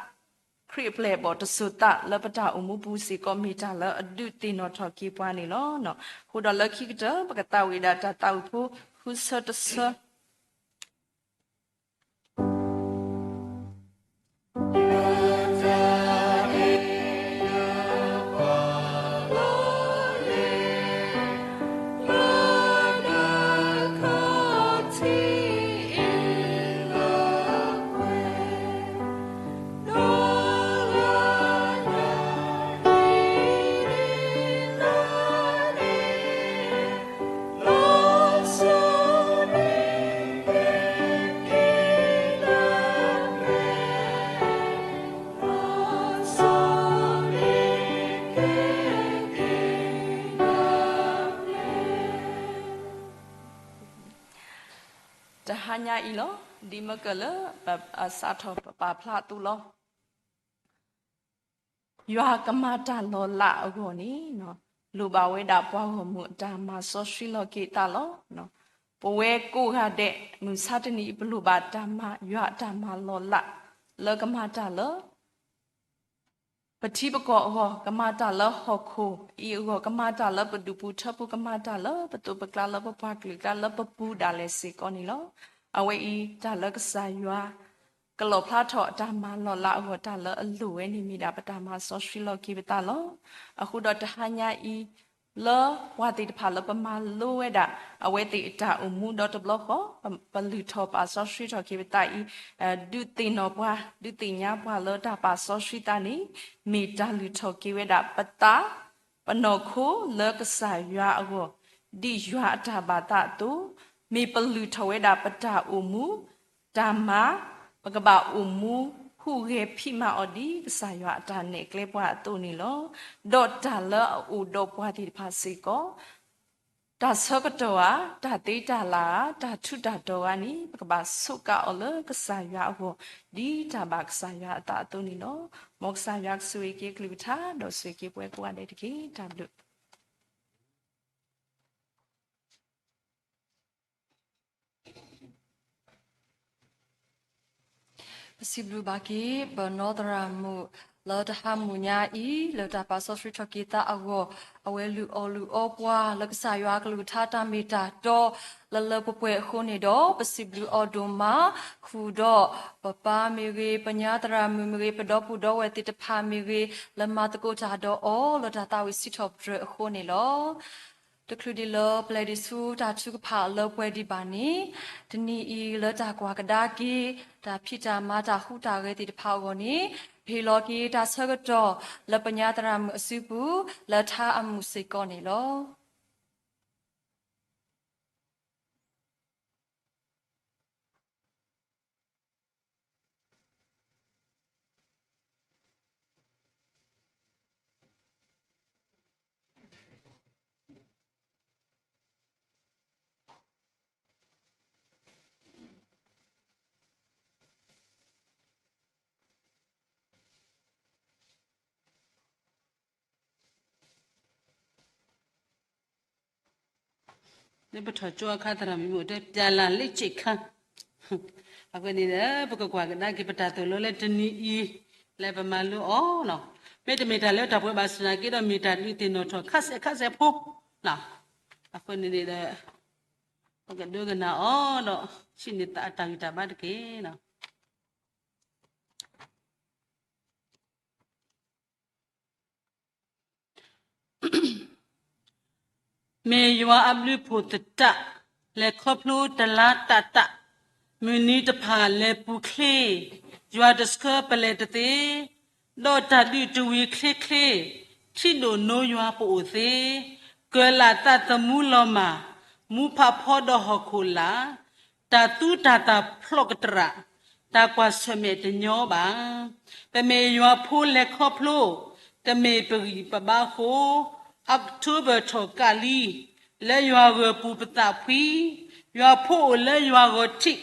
ခရံာ်အပျဲၢ်အဘီၣ်တစိၤသးလၢပတၢ်အိၣ်မူပူၤစ့ၢ်ကီး မ့ၢ်တၢ်လၢအဒုးသ့ၣ်နီၣ်ထီၣ်က့ၤပှၤန့ၣ်လီၤ. အဃိဒီးလၢခံကတၢၢ် ပကသးဝံၣ်ဒၣ်တၢ်သးဝံၣ်ဖိ ဃုဆၢတဆၢ တဟါညါအံၤလီၤ, ဒ်မ့ၢ်ကလၢ ပစးထီၣ်ပပာ်ဖျါအသိးလီၤ. ယွၤကမၤတၢ်လီၤလးအဂီၢ်န့ၣ် လိၣ်ဘၣ်ဝဲဒၣ်ပှၤဂီၢ်မုၢ်အတၢ်မၤစီဆှံလီၤက့ၤသးလီၤ. ပဝဲကိးဂၤဒဲး မုၢ်ဆါတနံၤအံၤ ပလိၣ်ဘၣ်တၢ်မၤ ယွၤအတၢ်မၤလီၤလး လၢကမၤတၢ်လၢ ပထံပကီၢ်အဂီၢ်, ကမၤတၢ်လၢဟီၣ်ခိၣ်အံၤအဂီၢ်, ကမၤတၢ်လၢပဒူၣ်ပူၤထၢပူၤ, ကမၤတၢ်လၢပသိးပကျါ လၢပပှၤကလုာ်ကျါ လၢပပူၤဒၣ်လဲာ်စ့ၢ်ကီးန့ၣ်လီၤ. အဝဲအံၤ တၢ်လၢကစၢ်ယွၤ ကလီၣ်ဖျါထီၣ်အတၢ်မၤလီၤလးအဂီၢ် တၢ်လၢအလိၣ်ဝဲန့ၣ် မ့ၢ်ဒၣ်ပတၢ်မၤစီဆှံလီၤက့ၤပသးလီၤ. အဃိဒီးတဟါညါအံၤ လၢပှၤသ့ၣ်တဖၣ်လၢပမၤလိဝဲဒၣ် အဝဲသ့ၣ်အတၢ်အိၣ်မူဒီတဘျီဃီ ပလုၢ်ထီၣ်ပာ်စီဆှံထီၣ်က့ၤပသးအံၤ ဒုးသ့ၣ်နီၣ်ပှၤ ဒုးသ့ၣ်ညါပှၤလၢတၢ်ပာ်စီဆှံသးန့ၣ် မ့ၢ်တၢ်လုၢ်ထီၣ်က့ၤဝဲဒၣ်ပသး ပနီၢ်ခိလၢကစၢ်ယွၤအဂီၢ် ဒ်ယွၤအတၢ်ဘၣ်သးအသိး, မ့ၢ်ပလုၢ်ထီၣ်ဝဲဒၣ်ပတၢ်အိၣ်မူ တၢ်မၤ ပကဘၣ်အိၣ်မူဟူးဂဲၤဖံးမၤအီၤဒ်ကစၢ်ယွၤအတၢ်နဲၣ်ကျဲပှၤအသိးန့ၣ်လီၤ. ဒီးတၢ်လၢအအိၣ်ဒီးပှၤသ့ၣ်တဖၣ်စ့ၢ်ကီး တၢ်ဆၢကတီၢ်ဧါ, တၢ်သ့တၢ်လၢ်ဧါ, တၢ်ထူးတၢ်တီၤဧါန့ၣ် ပကဘၣ်စူးကါအီၤလၢကစၢ်ယွၤအဂီၢ် ဒ်တၢ်ဘၣ်ကစၢ်ယွၤအသးအသိးန့ၣ်လီၤ. မ်ကစၢ်ယွၤကဆိၣ်ဂ့ၤက့ၤအကလုၢ်ကထါ ဒီးဆိၣ်ဂ့ၤက့ၤပဝဲကိးဂၤဒဲးတက့ၢ်. တၢ်ဘျုး ပစံးဘျုးဘၣ်က့ၤ ပနီၢ်သရၣ်မုၣ် လၢတဟါမုၢ်ညါအံၤ လၢတၢ်ပာ်စီဆှံထီၣ်က့ၤသးအဂီၢ်, အဝဲလုၢ်အီၣ်လုၢ်အီပှၤ လၢကစၢ်ယွၤအကလုၢ်ကထါတၢ်မ့ၢ်တၢ်တီ လၢလၢပှဲၤပှဲၤအဃိန့ၣ်ဒီး ပစံးဘျုးအီၤဒိၣ်မး, ဃုာ်ဒီးပပၢ်မ့ၢ်ဂ့ၤ, ပညါသရၣ်မုၣ်မ့ၢ်ဂ့ၤ, ပဒီပုၢ်ဒီဝဲၢ်သ့ၣ်တဖၣ်မ့ၢ်ဂ့ၤ, လၢမၤသကိးတၢ်ဒီးအီၤ လၢတၢ်သးဝံၣ်စံးထီၣ်ပတြၢၤအဃိန့ၣ်လီၤ. တချုးဒံးလၢပလဲၤဒံးဆူတၢ်ထုကဖၣ်လၢပှဲၤဒံးဘၣ်န့ၣ်, တနံၤအံၤလၢတၢ်ကွၢ်ကဒါက့ၤ တၢ်ဖံးတၢ်မၤတၢ်ဟူးတၢ်ဂဲၤသ့ၣ်တဖၣ်အဂီၢ်န့ၣ်, ပဟ့ၣ်လီၤက့ၤတၢ်ဆၢကတီၢ် လၢပညါသရၣ်မုၣ်အစုပူၤ လၢထါအမူးစ့ၢ်ကီးန့ၣ်လီၤ. လၢပထီၣ်ကၠိအခါ သရၣ်မုၣ်မိၢ်တဲ ပြလၢ်လ့စ့ၣ်ခါ, အဃိန့ၣ်ဒီး ပကကွၢ်ကဒါက့ၤပတၢ်သိၣ်လိလၢတနံၤအံၤ လၢပမၤလိအီၤလီၤ. မ့တမ့ၢ်တၢ်လၢတၢ်ပှဲၤဘၣ်ဆၣ်သနာ်က့ဒီး မ့ၢ်တၢ်ဒုးသ့ၣ်နီၣ်ထီၣ်ခါဆဲးခါဆဲးဖိလီၤ. အဃိန့ၣ်ဒီး ပကဒိကနၣ်အီၤဒီး ဆံးန့ၢ်သးအတၢ်ဂံၢ်တၢ်ဘါတက့ၢ်လီၤ. မ့ၢ်ယွၤအဘျုးဖှိၣ်သတး လဲၤခီဖျိတလါတၢ်တၢ်, မုၢ်နံၤတဖၣ်လဲၤပူၤချ့, ယွၤတဆှၢပလဲၤတသ့, ဒီးတၢ်ဒုးတဝံၤချ့ချ့, ထံဒိၣ်နိယွၤပအိၣ်သ့, ကၢၢ်လၢ်သးသမူလီၤမၢ်, မူဖးဖီဒီးဟီၣ်ခိၣ်လာ်, တၢ်သူတၢ်သၣ်ဖျိးကတြၢ်, တၢ်ကွၢ်ဆၢၣ်မဲာ်တညီဘၣ်. ပမ့ၢ်ယွၤဖိလဲၤခီဖျိ, တမ့ၢ်ပဂံၢ်ပဘါအဃိ, October ထီၣ်ကးလံ, လၢယွၤဂၢၢ်ပူၤပသးဖှံ, ယွၤဖိအိၣ်လၢယွၤဂီၤထံး,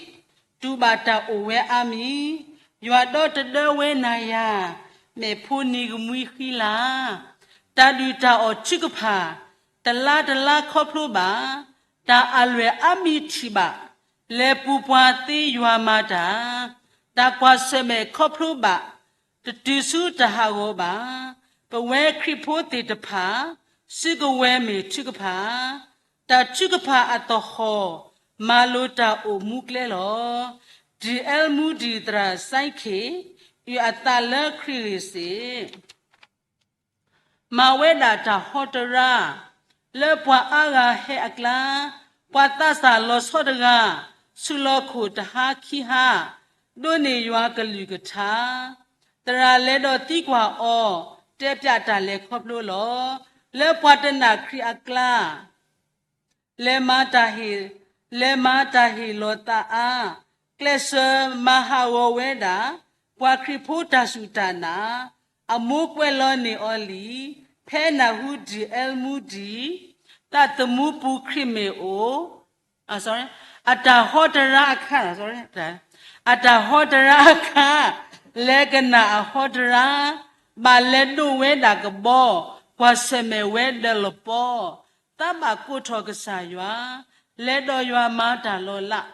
တူၢ်ဘၣ်တၢ်အိၣ်ဝဲအါမံၤ, ယွၤဒီတဒၢဝဲနၤယၤ, မဲာ်ဖိနံၤကမှံဃံလၤ, တၢ်ဒုၣ်တၢ်အီၣ်ထုကဖၣ်, တလါတလါခီဖျိဘၣ်, တၢ်အလွဲၢ်အါမံၤထံၣ်ဘၣ် လဲၤပူၤပှၤသ့ယွၤမၤတၢ်, တၢ်ကွၢ်ဆၢၣ်မဲာ်ခီဖျိဘၣ်, တတုၤဆူတၢ်ဟးဂီၤဘၣ်. ပဝဲခရံာ်ဖိသ့ၣ်တဖၣ် စုကဝဲၤမ့ၢ်ထုကဖၣ်, တၢ်ထုကဖၣ်အသဟီၣ် မၤလိတၢ်အိၣ်မူကျဲလီၤ. ဒုးအဲလ်မူဒံး သရၣ်စဲခ့ၣ် အုၣ်အသးလၢခရံာ်ဂ့ၢ်စ့ၢ် မၤဝဲဒၣ်တၢ်ဟီတရါ, လၢပှၤအါဂၤဟဲအကျါ, ပှၤသးစၢ်လီၤဆီတဂၤ, ဆူၣ်လီၤခိၣ်တဟါခံဟါ, ဒိးန့ၢ်ယွၤကလုၢ်ကထါ, သရၣ်လဲၤဒီးသံကွၢ်အီၤ, တဲပၠးတၢ်လဲၤခီဖျိလီၤ. လၢပှၤတနာ်ခရံာ်အကျါ လဲၤမၤတၢ်ဟ့ၣ်, လဲၤမၤတၢ်ဟ့ၣ်လီၤသးအါ, ကျဲးစၢးမၤဟးဂီၤဝဲဒၣ် ပှၤခရံာ်ဖိတၢ်စူၢ်တၢ်နာ်, အမိၢ်ကွဲးလီၤန့ၢ်အီၤလံ, ဖဲနၢ်ဟူဒုးအဲလ်မူဒံး သးသမူပူၤခရံာ်မ့ၢ်အိၣ်, အ sorry, အတၢ်ဟီတရါအခါ, sorry, အတၢ်ဟီတရါအခါ, လဲၤကနၣ်အဟီတရါ, ဘၣ်လဲၤဒိးဝဲဒၣ်ကဘီ, ကွၢ်ဆၢၣ်မဲာ်ဝဲဒၣ်လပီ, သးဘၣ်ကိးထီၣ်ကစၢ်ယွၤ, လဲၤဒီးယွၤမၤတၢ်လီၤလး,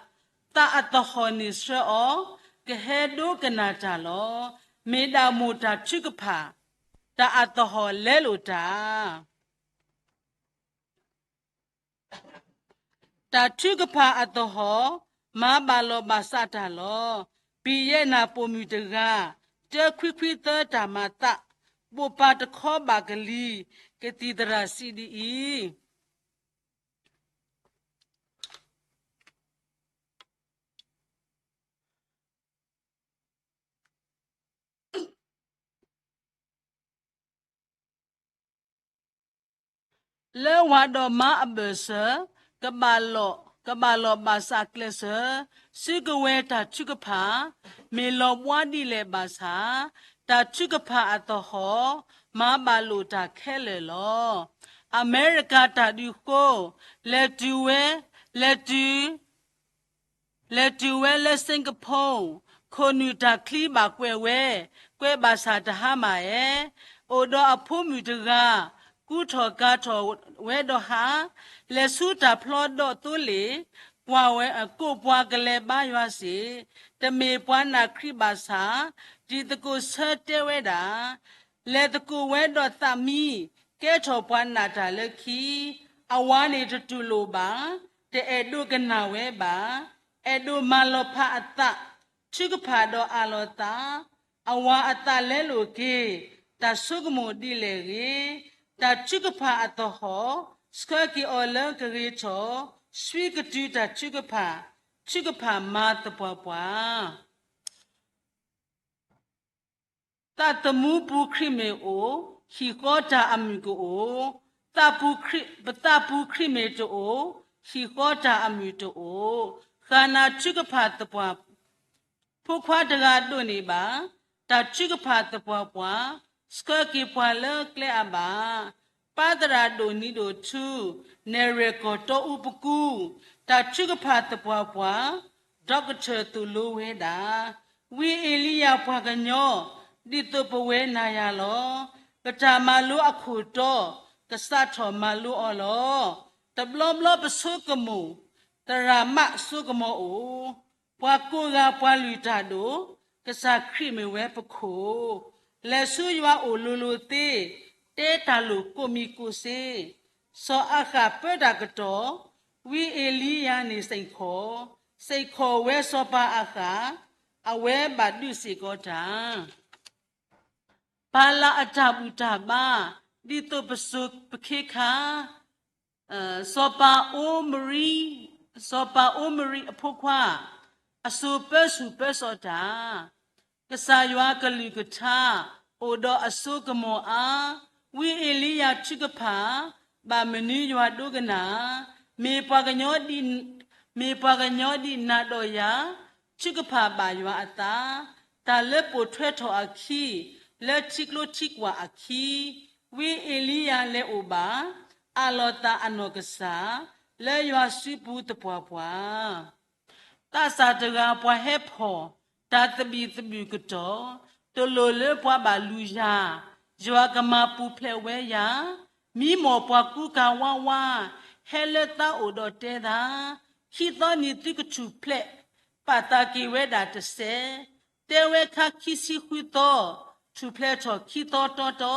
သးအသဟီၣ်န့ၣ်ဆှၢအီၤ, ကဟဲဒိကနၣ်တၢ်လီၤ. မ့ၢ်ဒၣ်မိၢ်တၢ်ထုကဖၣ်, တၢ်အသဟီၣ်လဲလိာ်တၢ် တၢ်ထုကဖၣ်အသဟီၣ်, မၤဘၣ်လီၤဘၣ်စးတၢ်လီၤ. ဘံၣ်ယဲၢ်နၢ်ပိာ်မုၣ်တဂၤ, တၢခွံခွံသၢတၢ်မၤသး, ဘိးပၢ်တခီဘၣ်ကလံၤ, ကသံၣ်သရၣ်စံးဒ်အံၤ လၢဝၤဒီးမါအဘၢၣ်စၢၤ, ကဘၣ်လီၤ, ကဘၣ်လီၤဘၣ်စးကျဲးစၢး, စုကဝဲၤတၢ်ထုကဖၣ်, မ့ၢ်လီၤဘှါဒ်လဲၣ်ဘၣ်ဆၣ်, တၢ်ထုကဖၣ်အသဟီၣ်, မၤဘၣ်လိာ်တၢ်ခဲလၢာ်လီၤ. အမဲရကၤတၢ်ဒုးဃိ, လဲၤတုၤဝဲ, လဲၤတုၤ လဲၤတုၤဝဲလၢ Singapore, ခိၣ်နူာ်တၢ်ချံဘၣ်ကွဲးဝဲ, ကွဲးဘၣ်ဆၣ်တဟါမၢ်ဧဲ, အိၣ်ဒီးအဖိမုၣ်တဂၤ, ကူထီၣ်ကၤထီၣ်ဝဲဒီးဟါ, လဲၤဆူတၢ်ဖျီဒီးသိလ့ၣ်, ကွၢ်ဝဲ, ကိးပှၤကလဲၤဘါယွၤစ့ၢ်, တမ့ၢ်ပှၤနာ်ခရံာ်ဘၣ်ဆၣ်, တံၤသကိးဆၢတဲဝဲဒၣ် လဲၤသကိးဝဲဒီးသးမံ, ကဲထီၣ်ပှၤနာ်တၢ်လၢခံ, အဝၤန့ၣ်တတူၢ်လိာ်ဘၣ်, တအဲၣ်ဒိးကနၣ်ဝဲဘၣ်, အဲၣ်ဒိးမၤလီၤဖးအသး, ထုကဖၣ်ဒီးအးလီၤသး, အဝၤအသးလဲလိာ်က့ၤ, တၢ်ဆိကမိၣ်ဒ်လဲၣ်ဂ့ၤ, တၢ်ထုကဖၣ်အသဟီၣ်, ဆှၢက့ၤအီၤလၢကဂ့ၤထီၣ်, ဆွံကတုၤတၢ်ထုကဖၣ်, ထုကဖၣ်မၤသပှၢ်ပှၢ် သးသမူပူၤခရံာ်မ့ၢ်အိၣ်, ဟံၣ်ဃီတၢ်အမုာ်ကအိၣ်, သးပူၤခရံာ်, ပသးပူၤခရံာ်မ့ၢ်တအိၣ်, ဟံၣ်ဃီတၢ်အမုာ်တအိၣ်, ဃၣ်နၤထုကဖၣ်သပှၢ်, ဖိခွါတဂၤဒိးန့ၢ်ဘၣ်, တၢ်ထုကဖၣ်သပှၢ်ပှၢ်, ဆှၢက့ၤပှၤလၢကျဲအဘၣ်, ပၢ်သရၣ်ဒိၣ်နံၤဒိၣ်ထူ, နဲၣ်ရွဲၣ်ကီၢ်တီအူပကူ, တၢ်ထုကဖၣ်သပှၢ်ပှၢ်, ဒီကထၢၣ်သိၣ်လိဝဲဒၣ်, ဝံအ့လံယၤပှၤကညီ, ဒ်သိးပဝဲနၤယၤလီၤ. ပတၢ်မၤလိအခိၣ်တီ, ကစးထီၣ်မၤလိအီၤလီၤ. တဘျီဘျီပဆိကမိၣ်, သရၣ်မးဆိကမိၣ်အိၣ်, ပှၤကိးဂၤပှၤလုၢ်တၢ်ဒိၣ်, ကစၢ်ခရံာ်မ့ၢ်ဝဲပခိၣ်, လဲၤဆူယွၤအိၣ်လိၤလိၤသ့, တဲတၢ်လိၣ်ကိးမံၤကိးစ့, စီၤအၤဃးပၢတၢ်ကတီၢ်, ဝံအ့လံယၤန့ၣ်စ့ၢ်ကီး, စ့ၢ်ကီးဝဲစီၤပၤအၤဃး, အဝဲဘၣ်ဒုးစ့ၢ်ကီးတၢ် ပၢ်လၢအတၢ်ဘူၣ်တၢ်ဘါ, ဒ်သိးပစိၤပခ့ခါ, စီၤပၤအိမရံ, စီၤပၤအိမရံအဖိခွါ, အစိၤပၢဆူၣ်ပၢစိးတၢ်, ကစၢ်ယွၤကလုၢ်ကထါ, အိၣ်ဒီးအစိကမီၤအါ, ဝံအ့လံယၤထုကဖၣ်, ဘၣ်မနုၤယွၤဒိကနၣ်, မ့ၢ်ပှၤကညီဒ်, မ့ၢ်ပှၤကညီဒ်နၤဒီးယၤ, ထုကဖၣ်ဘၣ်ယွၤအသး, တၢ်လၢပိာ်ထွဲထီၣ်အခံ, လၢထံကျိထံကွၢ်အခံ, ဝံအ့လံယၤလဲၤအိၣ်ဘၣ်, အးလီၤသးအနီၢ်ကစၢ်, လၢယွၤစုပူၤသပှၢ်ပှၢ် သးစၢ်တဂၤပှၤဟဲဖီၣ်, တၢ်သဘံၣ်သဘုၣ်ကတီၢ်, တလိၣ်လၢပှၤဘၣ်လူၤယၤ, ယွၤကမၤပူၤဖျဲးဝဲယၤ, မံမီၢ်ပှၤကူကၤဝါဝါ, ဟဲလၢသးအိၣ်ဒီးတဲသး, ခံသီန့ၣ်သုကထူၣ်ဖျဲး ပာ်သးက့ၤဝဲဒၣ်တစဲး, တဲဝဲခါခံဆံဃုသီ, ထူၣ်ဖျဲးထီၣ်ခံသီတီတီ,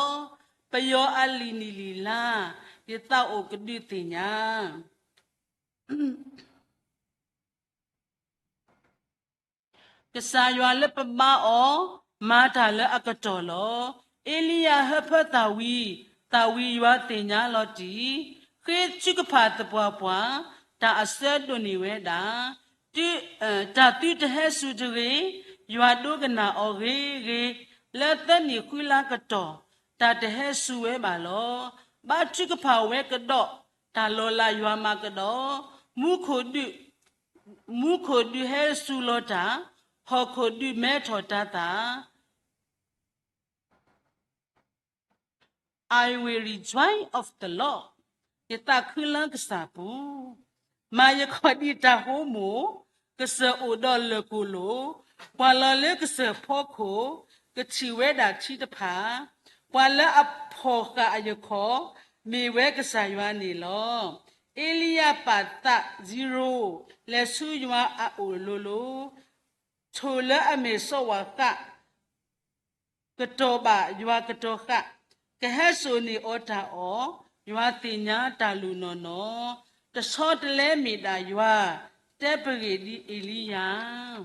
ပယီၤအလံာ်နံၣ်လံာ်လါ, ယသးအိၣ်ကဒုးသ့ၣ်ညါ ကစၢ်ယွၤလၢပဘါအီၤ, မၤတၢ်လၢအကတီၢ်လီၤ. အ့လံယၤဟၢဖၢသၣ်ဝံၤ, သၣ်ဝံၤယွၤသ့ၣ်ညါလီၤတံၢ်, ဃ့ထုကဖၣ်သပှၢ်ပှၢ်, တၢ်အစၢဒိးန့ၢ်ဝဲဒၣ်, တၢ်သုတဟဲစူၤတဂ့ၤ, ယွၤဒိကနၣ်အီၤဂ့ၤဂ့ၤ, လၢသၢနံၣ်ဃုလါကတီၢ်, တၢ်တဟဲစူၤဝဲဘၣ်လီၤ. ဘါထုကဖၣ်ဝဲကဒီး, တၢ်လီၤလးယွၤမၤကဒီး, မူခိၣ်ဒုး မူခိၣ်ဒုးဟဲစူၤလီၤတၢ်, ဟီၣ်ခိၣ်ဒုးမဲထီၣ်တၤသၣ်, I will rejoice of the Lord, ယသးခုလၢကစၢ်ပူၤ, မၤယခီၣ်ဒ်တၢ်ဟိမိၣ်, ကစၢၢ်အိၣ်ဒီးလၢၢ်ကိၣ်လိၣ်, ပှၤလီၤလၢကစၢၢ်ဖီခိၣ်, ကထံၣ်ဝဲဒၣ်ထံတဖၣ်, ပှၤလၢအဖီၣ်ဃာ်အယခီၣ်, မ့ၢ်ဝဲကစၢ်ယွၤန့ၣ်လီၤ. အ့လံယၤပာ်သး zero, လဲၤဆူယွၤအအိၣ်လိၤလိၤ, ထိၣ်လၢအမဲာ်စီၤဝၣ်ဃး, ကတီၤဘၣ်ယွၤကတီၤဃာ်, ကဟဲစိာ်န့ၢ်အီၤတၢ်အီၣ်, ယွၤသ့ၣ်ညါတၢ်လိၣ်နီၢ်နီၢ်, တဆီတလဲမ့ၢ်ဒၣ်ယွၤ, တဲပဂ့ၢ်ဒ်အ့လံယၤ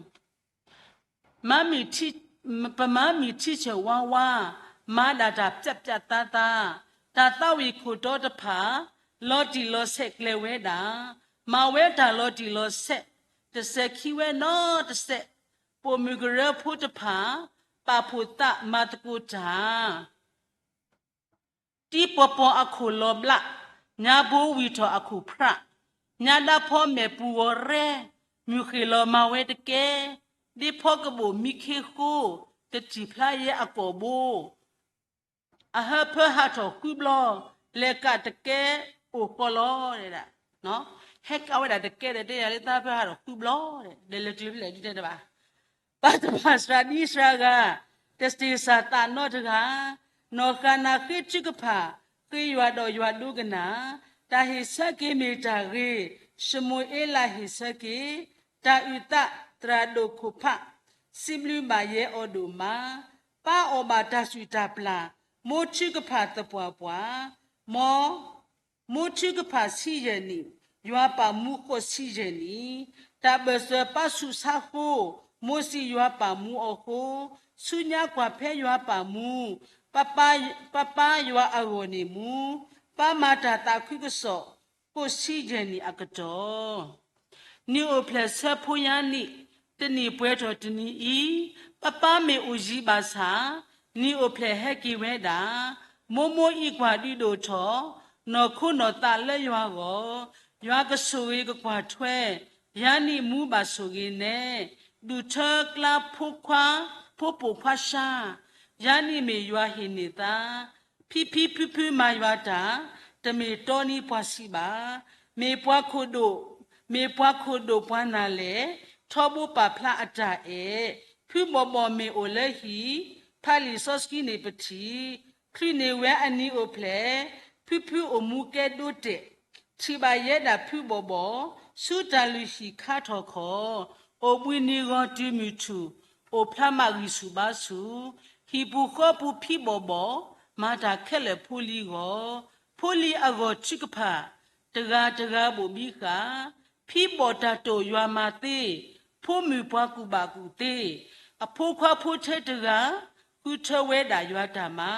ပမၤမုၢ်ထံဆၢၣ်ဝါဝါ, မၤဒၣ်တၢ်ပျးပျးသါသါ, တၢ်သးဝံၣ်ခိၣ်တီတဖၣ်, လီၤတံၢ်လီၤဆဲးကျဲဝဲဒၣ်, မၤဝဲတၢ်လီၤတံၢ်လီၤဆဲး, တစဲးခံဝဲနီတစဲး, ပိာ်မုၣ်ကရၢဖိတဖၣ်, ပာ်ဖှိၣ်သးမၤသကိးတၢ် တံၤပီၤပီၤအခိၣ်လီၤဘျး, ညါဘိဝံၢ်ထီၣ်အခိၣ်ဖြး, ညါဒၣ်ဖီမဲာ်ပူၤဂီၤရဲ, မုၢ်ဃ့ၢ်လီၤမၤဝဲတကဲ, ဒ့ဖီကဘိၣ်မံခ့ဃိ, ကထံၣ်ဖျါယဲအကိာ်ဘိ, အဟၢဖၢဟးထီၣ်ဃုဘျီ, လဲၤကးတကဲအိၣ်ဃီလီၤ, ဟဲကးဝဲဒၣ်တကဲဒီးတဲယၤလၢသးဟၢဖၢဟးထီၣ်ဃုဘျီ, ဒီးလဲၤတုၤဖဲလဲၣ်ဒ်တဲတဘၣ် ပာ်တဖၣ်စှၤဒံစှၤဂၤ, တစ့ၢ်စၢ်သးနီတဂၤ, နီၢ်ဃၤနၤဃ့ထုကဖၣ်, ဃ့ယွၤဒီးယွၤဒိကနၣ်, တၢ်ဟ့ၣ်ဆၢက့ၤမ့ၢ်တၢ်ဂ့ၤ, ၡမူၤအ့လးဟ့ၣ်ဆၢက့ၤ, တၢ်အုၣ်သးသရၣ်ဒိၣ်ခိၣ်ဖး, စံးဘျုးဘၣ်ယဲအီၤဒိၣ်မး, ပၢ်အီၣ်ဘၣ်တၢ်စုၣ်တၢ်ပျၢ်, မိၢ်ထုကဖၣ်သပှၢ်ပှၢ်, မ် မိၢ်ထုကဖၣ်ဆံယဲၢ်နံၣ်, ယွၤပာ်မူဃိးဆံယဲၢ်နံၣ်, တၢ်ဘၢၣ်စၢၤပၢ်ဆူးဆါဃိ, မိၢ်စံၣ်ယွၤပာ်မူအီၤဃိ, ဆူညါကွၢ်ဖဲယွၤပာ်မူ, ပၢ်ပၢ်ယွၤအဂီၢ်န့ၣ်မူ, ပၢ်မၤတၢ်သးခုကစီၣ်, ဃိးဆံယဲၢ်နံၣ်အကတီၢ် နံၣ်အိၣ်ဖျဲၣ်ဆၢဖိယါနံၣ်, တနံၣ်ပှဲၤထီၣ်တနံၣ်အံၤ, ပၢ်ပၢ်မ့ၢ်အိၣ်ယံၤဘၣ်ဆၣ်, နံၣ်အိၣ်ဖျဲၣ်ဟဲက့ၤဝဲဒၣ်, မိၢ်မိၢ်အံၤကွၢ်ဒုးဒိၣ်ထီၣ်, နီၢ်ခိနီၢ်သးလၢယွၤဂီၢ်, ယွၤကဆိၣ်ဂ့ၤကကွၢ်ထွဲ, ယါနံၣ်မူဘၣ်ဆိၣ်ဂ့ၤနဲ, ဒူၣ်ထၢကျါဖိခွါ, ဖိပိာ်ခွါရှါ, ယါနံၣ်မ့ၢ်ယွၤဟ့ၣ်န့ၢ်သး ဖံဖံဖုဖုမၤယွၤတၢ်, တမ့ၢ်တီနံၤပှၤဆံးဘၣ်. မ့ၢ်ပှၤခိၣ်ဒိၣ်, မ့ၢ်ပှၤခိၣ်ဒိၣ်ပှၤနၢ်လဲၣ်, ထီဘိပာ်ဖျါအတၢ်အဲၣ်, ဖုဘီၣ်ဘီၣ်မ့ၢ်အိၣ်လၢဟံၣ်, ဖးလံာ်စီဆှံန့ၣ်ပထံၣ်, ချုးန့ၢ်ဝဲအနံၤအိၣ်ဖျဲၣ်, ဖုဖုအိၣ်မူကဲဒိတဲာ်, ထံၣ်ဘၣ်ယဲဒၣ်ဖုဘီၣ်ဘီၣ်, ဆူတၢ်လုၢ်ဟံၣ်ခါထီၣ်ခီၣ်, အိၣ်ဘှံးနံၤဂီၤတုၤမုၢ်ထူၣ်, အိၣ်ဖျါမးဂံၢ်ဆူၣ်ဘါဆူၣ်, ဟံၣ်ပူၤဃီပူၤဖံဘီၣ်ဘီၣ်, မၤတၢ်ခဲလၢာ်ဖိလံၤဂီၢ်, ဖိလံၤအဂီၢ်ထုကဖၣ်, တဂၤတဂၤဘိၣ်ဘံဃာ်, ဖံဘီၣ်တၢ်တိာ်ယွၤမၤသ့, ဖိမုၣ်ပှၤကူၣ်ဘၣ်ကူၣ်သ့, အဖိခွါဖိထဲတဂၤ, ဃုထၢဝဲဒၣ်ယွၤတၢ်မၤ,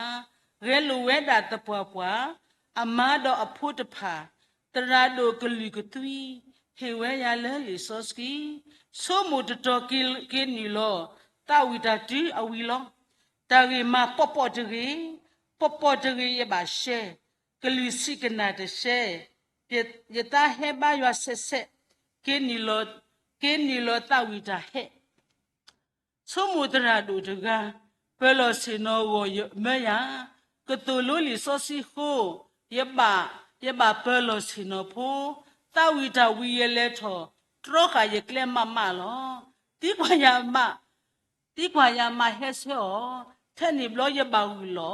ဂဲၤလိာ်ဝဲဒၣ်သပှၢ်ပှၢ်, အမါဒီးအဖိတဖၣ်, သရၣ်ဒိၣ်ကလုာ်ကသွံ, ဟ့ၣ်ဝဲယၤလၢလံာ်စီဆှံ, ဆိကမိၣ်တတီၤက့ၤနုာ်လီၤ, သးဝံၣ်တၢ်တုၤအဝံၤလီၤ. တၢ်ဂ့ၢ်မၤပိာ်ပိာ်တဂ့ၤ, ပိာ်ပိာ်တဂ့ၤယဘၣ်ရှဲ, ကလုၢ်ဆံးကနၣ်တရှဲ, ယသးဟဲဘါယွၤဆဲးဆဲး, က့ၤနုာ်လီၤ, က့ၤနုာ်လီၤသးဝံၣ်တၢ်ဟဲ ဆိကမိၣ်သရၣ်ဒိၣ်တဂၤ, ပၢၤလီၢ်ဆ့ၣ်နီၤဂီၢ်မၢယၤ, ကသိၣ်လိလံာ်စီဆှံဃိ, ယဘၣ်, ယဘၣ်ပၢၤလီၢ်ဆ့ၣ်နီၤဖိ, သးဝံၣ်တၢ်ဝံၤယလဲၤထီၣ်, တြီဃာ်ယကျဲမးမးလီၤ. သံကွၢ်ယၤမး, သံကွၢ်ယၤမးဟဲဆၢအီၤ, ထဲန့ၣ်ဘျီယဘၣ်ဂုာ်လီၤ,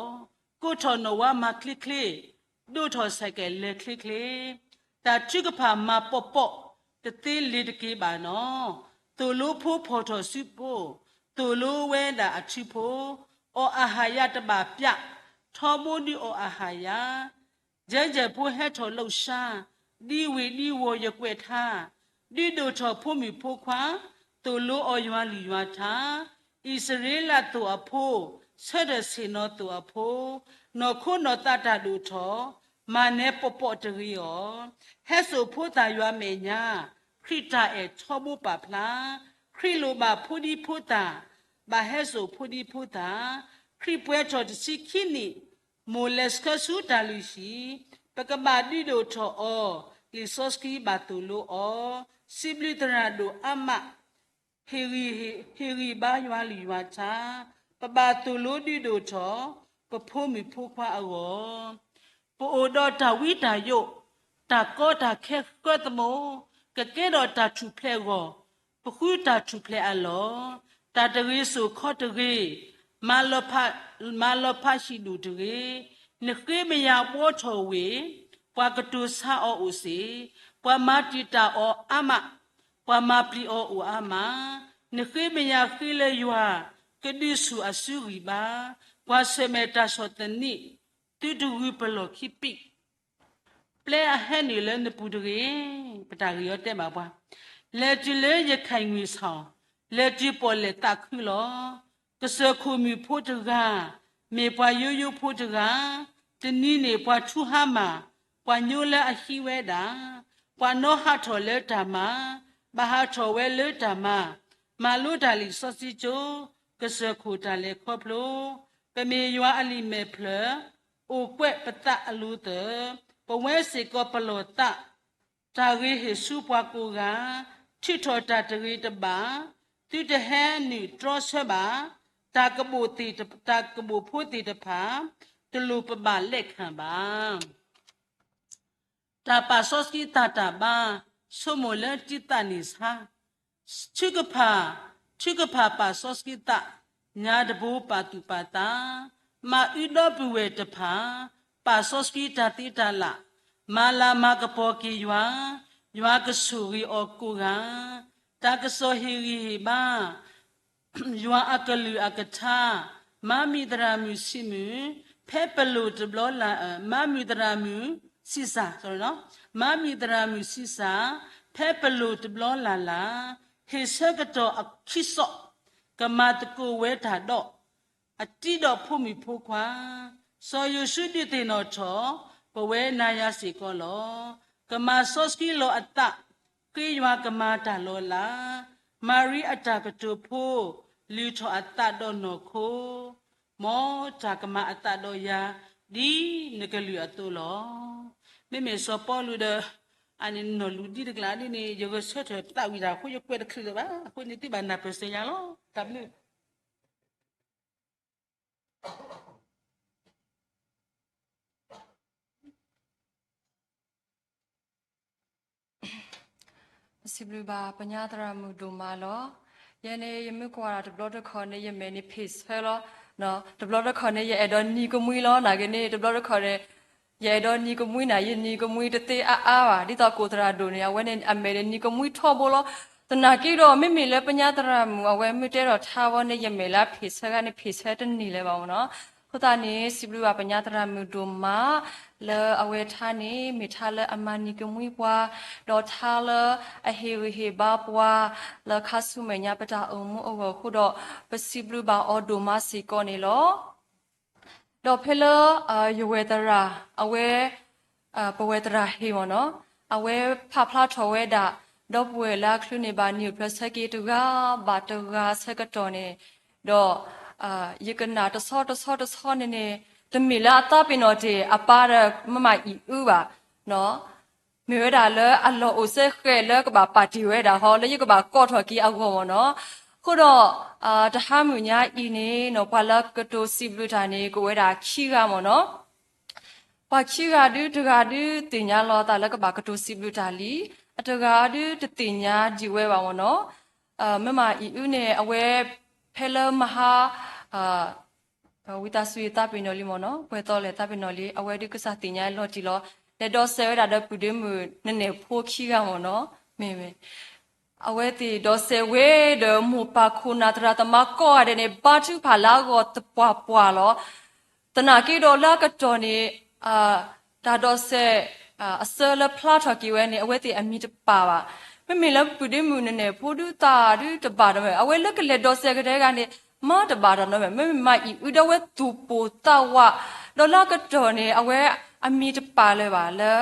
ကိးထီၣ်နီၣ်ဝါမၤချ့ချ့, ဒိးထီၣ်ဆဲးကဲးလဲၤချ့ချ့, တၢ်ထုကဖၣ်မၤပိာ်ပိာ်, တသ့လ့ၤတက့ၤဘၣ်နီၤ. သိၣ်လိဖိဖီၣ်ထီၣ်စုပိ, သိၣ်လိဝဲဒၣ်အထုဖိ, အီၣ်အၤဟၣ်ယၤတဘၣ်ပျၢ်, ထီဘိဒုးအီၣ်အၤဟၣ်ယၤ, ယဲၢ်ယဲၢ်ဖိဟဲထီၣ်လိၣ်ဆါ, ဒံဝ့ၢ်ဒံဝီၤယကွဲးထါ, ဒုးဒိၣ်ထီၣ်ဖိမုၣ်ဖိခွါ, သိၣ်လိအီၤယွၤလုၢ်ယွၤထါ, အံၣ်စရ့လးသိၣ်အဖိ, ဆၢထၢၣ်ဆ့ၣ်နီၤသိၣ်အဖိ, နီၢ်ခိနီၢ်သးတၢ်ဒိၣ်ထီၣ်, မၤနၢၤပိာ်ပိာ်တဂ့ၤအီၤ, ဟဲစိာ်ဖိသၣ်ယွၤမဲာ်ညါ, ခရံာ်တၢ်အဲၣ်ထီဘိပာ်ဖျါ, ခရံာ်လိၣ်ဘၣ်ဖိဒံဖိသၣ်, ဘၣ်ဟဲစိာ်ဖိဒံဖိသၣ်, ခရံာ်ပှဲၤထီၣ်တဆံခံနံၣ်, မိၢ်လဲၤဆှၢဆူတၢ်လုၢ်ဟံၣ်, ပကဘၣ်ဒုးဒိၣ်ထီၣ်အီၤ, လံာ်စီဆှံဘၣ်သိၣ်လိအီၤ, စံးဘျုးသရၣ်ဒိၣ်အါမး, ဟ့ၣ်ဂံၢ်, ဟ့ၣ်ဂံၢ်ဘါယွၤလုၢ်ယွၤထါ, ပဘၣ်သိၣ်လိဒုးဒိၣ်ထီၣ်, ပဖိမုၣ်ဖိခွါအဂီၢ် ပအိၣ်ဒီးတၢ်ဝံတၢ်ယိး, တၢ်ကီတၢ်ခဲဃၢသမူ, ကကဲထီၣ်တၢ်ထူၣ်ဖျဲးအဂီၢ်, ပဃုတၢ်ထူၣ်ဖျဲးအလီၢ်, တၢ်တဂ့ၤစိာ်ခီတဂ့ၤ, မၤလီၤဖး, မၤလီၤဖးဟံၣ်ဒူၣ်တဂ့ၤ, နဃ့မယၤဘှီထီၣ်ဝ့ၢ်, ပှၤကတိၤဆါအီၤအိၣ်စ့ၢ်, ပှၤမၤတံာ်တာ်အီၤအါမး, ပှၤမၤပျံၤအီၤအိၣ်အါမး, နဃ့မယၤဃ့လၢယွၤ, ကဒုးဆူၣ်အစုဂံၢ်ဘါ, ပှၤဆၢၣ်မဲာ်တၢ်ဆီၣ်သနံး, သုတဂုၤပလီၢ်ခံပံး ပျဲအဟဲနုာ်လၢနပူၤတဂ့ၤ, ပတၢ်ဂ့ၢ်အီၤတဲဘၣ်ပှၤ, လဲၤတုၤလၢရခဲၣ်ငွေဆောင်, လဲၤတုၤပီၣ်လဲၣ်သးခုလီၤ. ကစၢၢ်ခိၣ်မုၣ်ဖိတဂၤ, မ့ၢ်ပှၤယိယိဖိတဂၤ, တနံၤန့ၣ်ပှၤထူဟါမၢ်, ပှၤညိလၢအဟံးဝဲဒၣ်, ပှၤနီဟးထီၣ်လၢတၢ်မၤ, ဘၣ်ဟးထီၣ်ဝဲလၢတၢ်မၤ, မၤလိတၢ်လံာ်စီဆှံကၠိ, ကစၢၢ်ခိၣ်တၢ်လဲၤခီဖျိ, ပမ့ၢ်ယွၤအလံာ်မဲာ်ဖျၢၣ်, အိၣ်ကွဲးပသးအလိၤသၢၣ်, ပဝဲစ့ၢ်ကီးပလီၢ်သး, တၢ်ဂ့ၤဟ့ၣ်ဆူပှၤကိးဂၤ, ထုးထီၣ်တၢ်တဂ့ၤတဘၣ်, သုတဟဲနုာ်တြီဆၢဘၣ်, တၢ်ကဘိၣ်သ့ၣ်တ, တၢ်ကဘိၣ်ဖိသ့ၣ်တဖၣ်, တလိၣ်ပဘၣ်လဲးခၣ်ဘၣ်. တၢ်ပာ်စီဆှံသးတၢ်ဘါ, ဆိကမိၣ်လၢတံသးန့ၣ်ဆါ, ထုကဖၣ်, ထုကဖၣ်ပာ်စီဆှံသး, ညါတဘိပာ်သူၣ်ပာ်သး, မၤအုဒီပုၢ်ဝဲၢ်တဖၣ်, ပာ်စီဆှံတၢ်သ့တၢ်လၢ်, မၤလၤမၤကပီၤက့ၤယွၤ, ယွၤကဆိၣ်ဂ့ၤအီၤကိးဂၤ, တၢ်ကစီၣ်ဟ့ၣ်ဂံၢ်ဟ့ၣ်ဘါ ယွၤအကလုၢ်အကထါ, မၤမံၤသရၣ်မုၣ်ဆံးမုၢ်, ဖဲပလိၣ်တဘျီလၢ်, မၤမံၤသရၣ်မုၣ်ဆံးစၢ်, မၤမံၤသရၣ်မုၣ်ဆံးစၢ်, ဖဲပလိၣ်တဘျီလၢ်လၢ်, ဟ့ၣ်ဆၢကတီၢ်အခံစီး, ကမၤသကိးဝဲတၢ်ဒီး အတံဒီးဖိမုၣ်ဖိခွါ, စီၤယိၤၡူဒုးသ့ၣ်နီၣ်ထီၣ်, ပဝဲနၤယၤစ့ၢ်ကီးလီၤ. ကမၤစီဆှံလီၤအသး, ဃ့ယွၤကမၤတၢ်လီၤလး, မၤရံအတၢ်ကတိၤဖိ, လုၢ်ထီၣ်အသးဒီးနီၢ်ခိ, မ်တၢ်ကမၤအသးဒီးယၤ, ဒ်နကလုၢ်အသိးလီၤ. မ့မ့ၢ်စီၤပီလူးဒီး, အန့ၣ်နီၢ်လူၤဒ်တကျါဒ်န့ၣ် ယဂဲၤဆၢထၢၣ်သးဝံၣ်တၢ်အဃိ ယကွဲးတချုးလၢၤဘၣ်. အဃိန့ၣ်သုဘၣ်နၢ်ပၢၢ်စၢၤယၤလီၤ. တၢ်ဘျုး စံးဘျုးဘၣ်ပညါသရၣ်မုၣ်ဒိၣ်မးလီၤ. ယဲန့ၣ် ယမ့ၢ်ကွၢ်တဘျီတခီၣ်န့ၣ် ယမဲာ်န့ၣ်ဖ့ၣ်ဆၢလီၤ. တဘျီတခီၣ်န့ၣ် ယအဲၣ်ဒိးနံၤကမှံလီၤ. နာ်က့န့ၣ် တဘျီတခီၣ်န့ၣ် ယအဲၣ်ဒိးနံၤကမှံန့ၣ် ယနံၤကမှံတသ့အါအါဘၣ်. ဒ်သိးကိးသရၣ်ဒိၣ်န့ၣ် အဝဲန့ၣ် အမဲာ်န့ၣ်နံၤကမှံထီဘိလီၤ. သနာ်က့ဒီး မ့မ့ၢ်လၢပညါသရၣ်မုၣ် အဝဲမ့ၢ်တဲထီၣ်ထါဝဲန့ၣ် ယမဲာ်လၢအဖ့ၣ်ဆၢဂၤန့ၣ် ဖ့ၣ်ဆၢတန့ၢ်လၢၤဘၣ်မ့ၢ်နီၤ. အဃိသတးန့ၣ် စံးဘျုးဘၣ်ပညါသရၣ်မုၣ်ဒိၣ်မး လၢအဝဲထါန့ၣ် မ့ၢ်ထါလၢအမၤနံၤကမှံပှၤ, ဒီးထါလၢအဟ့ၣ်ဂံၢ်ဟ့ၣ်ဘါပှၤ လၢခါဆူမဲာ်ညါပတၢ်အိၣ်မူအဂီၢ်အဃိဒီး ပစံးဘျုးဘၣ်အီၤဒိၣ်မးစ့ၢ်ကီးန့ၣ်လီၤ. ဒီးဖဲလၢ ယဝဲၢ်သရၣ် အဝဲ ပဝဲၢ်သရၣ်ဟ့ၣ်မ့ၢ်နီၤ, အဝဲဖးဖျါထီၣ်ဝဲဒၣ် ဒီပုၢ်ဝဲၢ်လၢအချုးန့ၢ်ဘၣ်နံၣ်အိၣ်ဖျဲၣ်ဆၢက့ၤတဂၤဘၣ်တဂၤဆၢကတီၢ်န့ၣ်, ဒီး ယကနၣ်တဆီတဆီတဆီန့ၣ်န့ၣ် တမ့ၢ်လၢအသးပ့ၤနီၣ်တ့ၢ် အပၢ်ဒီးမမၤအံၤအုဘၣ် မ့ၢ်ဝဲဒၣ်လၢအလီၢ်အိၣ်စ့ၢ်ကီးလၢကဘၣ်ပာ်တ့ၢ်ဝဲဒၣ်ဟီ လၢယကဘၣ်ကိးထီၣ်က့ၤအဂီၢ်မ့ၢ်နီၤ. အဃိဒီး တဟါမုၢ်ညါအံၤန့ၣ်နီၤ ပှၤလၢကတိၤစံးဘျုးတၢ်န့ၣ် ကအိၣ်ဝဲဒၣ်ခံဂၤမ့ၢ်နီၤ. ပှၤခံဂၤဒုတဂၤဒုသ့ၣ်ညါလီၤအသးလၢကဘၣ်ကတိၤစံးဘျုးတၢ်လံ, အတဂၤဒုတသ့ၣ်ညါဒံးဝဲဘၣ်မ့ၢ်နီၤ. မမၤအံၤအုန့ၣ် အဝဲ ဖဲလၢမဟါ ဝံသးစူၤအသးပ့ၤနီၣ်လံမ့ၢ်နီၤ, ပှဲၤသီလဲၣ်သးပ့ၤနီၣ်လံ, အဝဲဒုးကစၢ်သ့ၣ်ညါလီၤတံၢ်လီၤ, လဲၤဒီးစဲးဝဲဒၣ်ဒီးပုၢ်ဒ့မုၣ်နနဲၣ်ဖိခံဂၤမ့ၢ်နီၤ. မ့ၢ်, အဝဲသ့ၣ်ဒိးစဲးဝဲဒီးမိၢ်ပၢ်ခိၣ်နၢ်သရၣ်သမါကိးဂၤဒဲးန့ၣ် ဘါထုကဖၣ်လၢအဂီၢ်သပှၢ်ပှၢ်လီၤ. သနာ်က့ဒီးလၢအကတီၢ်န့ၣ် တၢ်ဒိးစဲး အဆၢလၢဖျါထီၣ်က့ၤဝဲန့ၣ် အဝဲသ့ၣ်အမံၤတပာ်ဘၣ်. မ့မ့ၢ်လၢပုၢ်ဒ့မုၣ်နနဲၣ်ဖိဒုးသးဒုးတဘၣ်ဒီး အဝဲလၢကလဲၤဒိးစဲးကတဲဂၤန့ၣ် မၤတဘၣ်ဒီးနီၤ မ့မ့ၢ်မၤအံၤအုဒီးအဝဲသူၣ်ပိၢ်သးဝး, ဒီးလၢအကတီၢ်န့ၣ် အဝဲအမံၤတပာ်လၢၤဘၣ်လၢ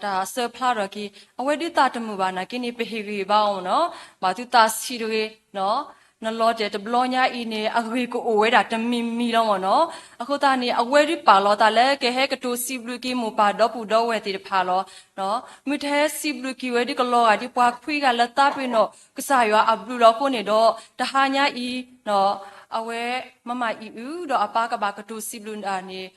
တၢ်အဆၢဖျါထီၣ်က့ၤ အဝဲဒုးသးတမုာ်ဘၣ်နာ်က့န့ၣ် ပဟ့ၣ်ဂံၢ်ဟ့ၣ်ဘါအီၤမ့ၢ်နီၤ, ဘၣ်သုသးဆံးတဂ့ၤ နလီၤတဲာ်တဘျီညါအံၤန့ၣ် အဂ့ၢ်ကအိၣ်ဝဲဒၣ်တမံၤမံၤလီၤမ့ၢ်နီၤ. အဃိသတးန့ၣ် အဝဲဒုးပာ်လီၤသးလၢကဟဲကတိၤစံးဘျုးက့ၤမိၢ်ပၢ်ဒီပုၢ်ဒီဝဲၢ်သ့ၣ်တဖၣ်လီၤ. မုၢ်တဟဲစံးဘျုးက့ၤဝဲဒုးကလီၤဂာ်ဒ်ပှၤခွံဂၤလၢသးပ့ၤနီၣ်ကစၢ်ယွၤအဘျုးလီၤအဃိန့ၣ်ဒီး တဟါညါအံၤ အဝဲမၤမၤအံၤအုဒီးအပၢ်ကဘၣ်ကတိၤစံးဘျုးတၢ်န့ၣ်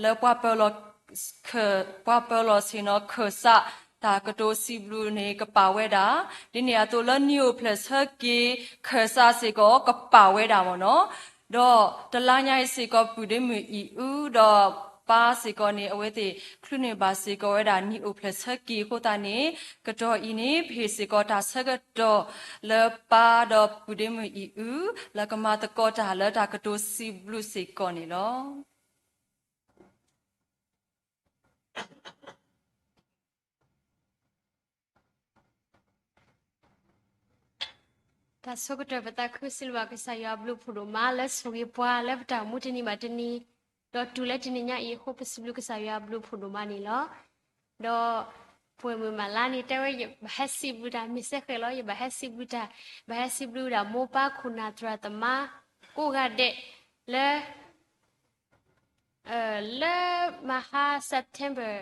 လၢပှၤပၢၤလီၤ ပှၤပၢၤလီၤဆ့ၣ်နီၤခၢၣ်စး တၢ်ကတိၤစံးဘျုးန့ၣ် ကပာ်ဝဲဒၣ်, ဒ်န့ၣ်အသိးလၢနံၣ်အိၣ်ဖျဲၣ်ဆၢက့ၤခၢၣ်စးစ့ၢ်ကီး ကပာ်ဝဲဒၣ်မ့ၢ်နီၤ. ဒီးတလါညါအံၤစ့ၢ်ကီး ပုၢ်ဒ့မုၣ်အံၤအုဒီးပၢ်စ့ၢ်ကီးန့ၣ် အဝဲသ့ၣ်ချုးန့ၢ်ဘၣ်စ့ၢ်ကီးဝဲဒၣ်နံၣ်အိၣ်ဖျဲၣ်ဆၢက့ၤအဃိသတးန့ၣ် ကတီၢ်အံၤန့ၣ် ပဟ့ၣ်စ့ၢ်ကီးတၢ်ဆၢကတီၢ်လၢပၢ်ဒီးပုၢ်ဒ့မုၣ်အံၤအု လၢကမၤသကိးတၢ်လၢတၢ်ကတိၤစံးဘျုးစ့ၢ်ကီးန့ၣ်လီၤ. တၢ်ဆိကတၢၢ် ပသးခုစံးဘျုးဘၣ်ကစၢ်ယွၤအဘျုးအဖှိၣ်ဒိၣ်မး လၢဆိၣ်ဂ့ၤပှၤလၢပတၢ်အိၣ်မူတနံၤဘၣ်တနံၤ, ဒီးတုၤလၢတနံၤညါအံၤအဃိ ပစံးဘျုးကစၢ်ယွၤအဘျုးအဖှိၣ်ဒိၣ်မးန့ၣ်လီၤ. ဒီးပှဲၤမုၢ်မးလါန့ၣ် တဲဝဲယဘၣ်ဟဲစံးဘျုးတၢ် မ့ၢ်စဲဃဲးလီၤ ယဘၣ်ဟဲစံးဘျုးတၢ်, ဘၣ်ဟဲစံးဘျုးဒၣ်မိၢ်ပၢ်ခိၣ်နၢ်သရၣ်သမါ ကိးဂၤဒဲး လၢ လၢမဟါ September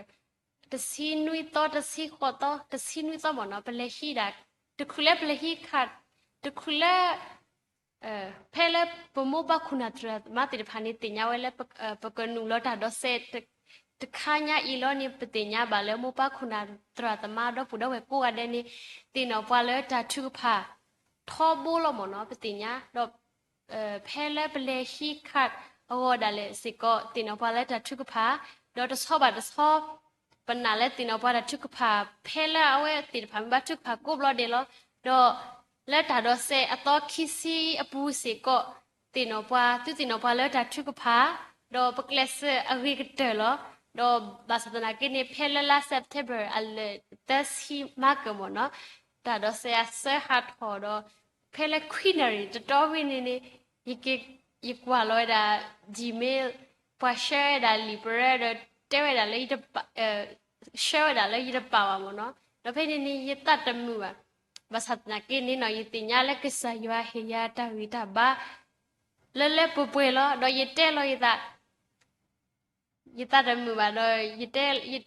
တဆံနွံသီ တဆံဃိးသီ တဆံနွံသီမ့ၢ်နီၤ ပလဲၤဟံးဒၣ် တချုးလၢပလဲၤဟံးခး တချုးလၢ ဖဲလၢပမိၢ်ပၢ်ခိၣ်နၢ်သရၣ်သမါသ့ၣ်တဖၣ်န့ၣ် သ့ၣ်ညါဝဲလၢ ပကနုာ်လီၤတၢ်ဒိးစဲး တခါညါအံၤလီၤန့ၣ် ပသ့ၣ်ညါဘၣ်လၢမိၢ်ပၢ်ခိၣ်နၢ်သရၣ်သမါဒီပုၢ်ဒီဝဲၢ်ကိးဂၤဒဲးန့ၣ် သ့ၣ်နီၣ်ပှၤလၢတၢ်ထုကဖၣ်ထီဘိလီၤမ့ၢ်နီၤ ပသ့ၣ်ညါဒီး ဖဲလၢပလဲၤဟံးခးအဂီၢ်ဒၣ်လဲာ်စ့ၢ်ကီး သ့ၣ်နီၣ်ပှၤလၢတၢ်ထုကဖၣ်, ဒီးတဆီဘၣ်တဆီ ပနာ်လၢသ့ၣ်နီၣ်ပှၤတၢ်ထုကဖၣ် ဖဲလၢအဝဲသ့ၣ်တဖၣ်မ့ၢ်ဘၣ်ထုကဖၣ်ကိးဘျီဒဲးလီၤ. ဒီးလၢတၢ်ဒိးစဲးအသီခံဆံအပူၤစ့ၢ်ကီး သ့ၣ်နီၣ်ပှၤ သုသ့ၣ်နီၣ်ပှၤလၢတၢ်ထုကဖၣ်, ဒီးပကျဲးစၢးအဂ့ၤကတၢၢ်လီၤ. ဒီးဘၣ်ဆၣ်သနာ်က့န့ၣ် ဖဲလၢလါ September အလၢာ်သၢဆံမးကၢၢ်မ့ၢ်နီၤ တၢ်ဒိးစဲးအဆၢဟးထီၣ်ဒီး ဖဲလၢခွံနၣ်ရံၣ် တတီဝဲန့ၣ်န့ၣ် ယကွၢ်လီၤဝဲဒၣ် Gmail ပှၤ share ဝဲဒၣ်လံာ်ပရၢဒီး တဲဝဲဒၣ်လၢ share ဝဲဒၣ်လၢယတပာ်ဘၣ်မ့ၢ်နီၤ. ဒီးဖဲန့ၣ်န့ၣ် ယသးတမုာ်ဘၣ်. ဘၣ်ဆၣ်သနာ်က့န့ၣ်နီၤ ယသ့ၣ်ညါလၢကစၢ်ယွၤဟ့ၣ်ယၤတၢ်ဂံၢ်တၢ်ဘါ လၢလၢပှဲၤပှဲၤလီၤ. ဒီးယတဲလီၤယသး ယသးတမုာ်ဘၣ်ဒီး ယတဲ ယအိၣ်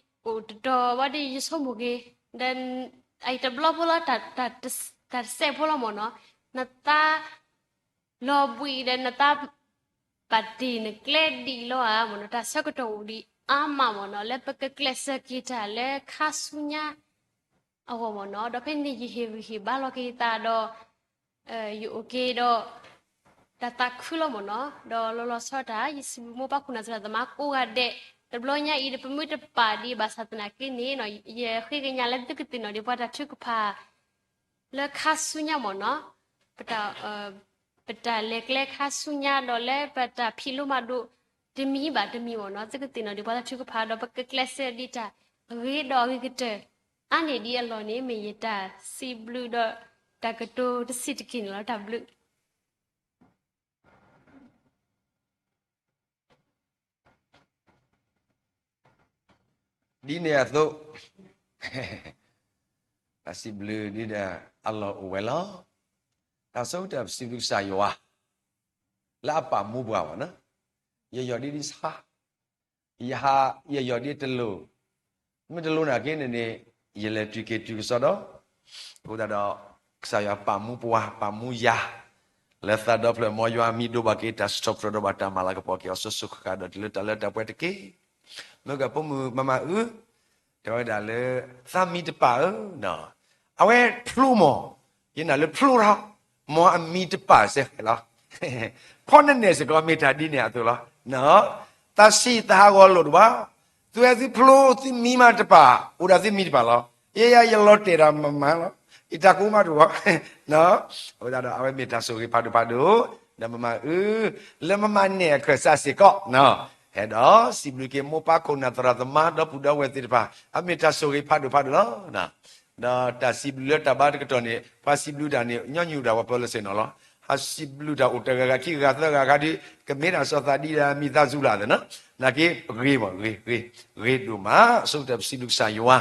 တတီၤဘၣ်ဒီး ယဆိကမိၣ်က့ၤ ဒီး အံၤတဘျီဖိလီၤ တၢ်တစဲးဖိလီၤမ့ၢ်နီၤ, နသးလီၤဘှံးဒီး နသးပာ်တ့ၢ်နကျဲဒံးလီၤဧါမ့ၢ်နီၤ, တၢ်ဆၢကတီၢ်အိၣ်ဒံးအါမးမ့ၢ်နီၤ, လၢပကကျဲးစၢးက့ၤတၢ်လၢခါဆူညါ အဂီၢ်မ့ၢ်နီၤ, ဒီးဖဲန့ၣ် ယဟ့ၣ်ဂံၢ်ဟ့ၣ်ဘါလီၤက့ၤယသးဒီး ယအိၣ်က့ၤဒီး တၢ်သးခုလီၤမ့ၢ်နီၤ, ဒီးလီၤလီၤဆီဆီ ယစံးဘျုးမိၢ်ပၢ်ခိၣ်နၢ်သရၣ်သမါကိးဂၤဒဲး, တဘျီညါအံၤဒီး ပမ့ၢ်တပာ်ဒံးဘၣ်ဆၣ်သနာ်က့န့ၣ် ယဃ့ကညးလၢသုကသ့ၣ်နီၣ်ဒံးပှၤတၢ်ထုကဖၣ် လၢခါဆူညါမ့ၢ်နီၤ, ပတၢ် ပတၢ်လဲၤကျဲခါဆူညါဒီးလၢပတၢ်ဖံးလိမၤဒိး တမံၤဘၣ်တမံၤမ့ၢ်နီၤ, သုကသ့ၣ်နီၣ်ဒံးပှၤတၢ်ထုကဖၣ်ဒီး ပကကျဲးစၢးဒံးတၢ်ဂ့ၤဒီးအဂ့ၤကတၢၢ် အါန့ၢ်ဒံးအလီၢ်န့ၣ် မ့ၢ်ယတၢ်စံးဘျုးဒီးတၢ်ကတိၤတဆံးတက့ၢ်န့ၣ်လီၤ. တၢ်ဘျုး ဒ်န့ၣ်အသိး တၢ်စံးဘျုးဒ်ဒီးအလီၢ်အိၣ်ဝဲလီၤ. တၢ်ဆိကတၢၢ်ပစံးဘျုးကစၢ်ယွၤ လၢအပာ်မူပှၤမ့ၢ်နီၤ, ယယီၢ်ဒ်ဒ်ဆါ ယဟး ယယီၢ်ဒ်တလိၣ်, မ့ၢ်တလိၣ်နာ်က့န့ၣ်န့ၣ် ယလဲၤတုၤက့ၤတုၤကစီဒီ, အဃိသတးဒီး ကစၢ်ယွၤပာ်မူပှၤ ပာ်မူယၤ လၢသးဒီဖျၢၣ် မ်ယွၤမံၤဒိၣ်ဘၣ်က့ၤ တၢ်စံးထီၣ်ပတြၢၤဒီးဘၣ်တၢ်မၤလၤကပီၤက့ၤအီၤ စိၤစိၤဃၣ်ဃၣ်ဒီးတုၤလၢတၢ်လၢတၢ်ပှဲၤတက့ၢ်. မ့ၢ်ကဖိမုၣ်မၤမၤအု တဲဝဲဒၣ်လၢ သးမံၤတပာ်ဧၢ, အဝဲဖျိမး, ယနာ်လၢဖျိထီၣ်, မ်အမံၤတပာ်စဲဃဲးလီၤ. ဖီၣ်နဲၣ်နဲၣ်စ့ၢ်ကီးမ့ၢ်တၢ်ဒ်န့ၣ်အသိးလီၤ. သးဆံးသးဟးဂီၤလိာ်တဘၣ်, သုဝဲသုဖျိသုမံၤမးတပာ်, အိၣ်ဒၣ်သုမံၤတပာ်လီၤ. ယဲယၤယလီၤတဲာ်တၢ်မမၤလီၤ, ယတၢ်ကူမးတဝီ, အဃိသတးဒီး အဝဲမ့ၢ်တၢ်ဆိၣ်ဂ့ၤဖးဒိၣ်ဖးဒိၣ်, ဒီးမမၤအု, လၢမမၤနဲၣ်အခၢၣ်စးစ့ၢ်ကီး, ဟဲဒီးစံးဘျုးက့ၤမိၢ်ပၢ်ခိၣ်နၢ်သရၣ်သမါဒီပုၢ်ဒီဝဲၢ်သ့ၣ်တဖၣ်, အမ့ၢ်တၢ်ဆိၣ်ဂ့ၤဖးဒိၣ်ဖးဒိၣ်လီၤ. ဒီးတၢ်စံးဘျုးလၢတၢ်ဘါတကတီၢ်န့ၣ် ပှၤစံးဘျုးတၢ်န့ၣ် ညီနုၢ်ဒၣ်ပှၤပၢၤလၢစ့ၢ်နီၤလီၤ. ဟးစံးဘျုးတၢ်အိၣ်တဂၤဂၤခံဂၤသၢဂၤခါဒီး ကမ့ၢ်ဒၣ်စီၤသးဒံဒီးမံသးစူၤလၢ်သ့ၣ်နီၤ, နာ်က့ဂ့ၤမး ဂ့ၤ, ဂ့ၤဒိၣ်မး အဆိကတၢၢ်ပစံးဘျုးကစၢ်ယွၤ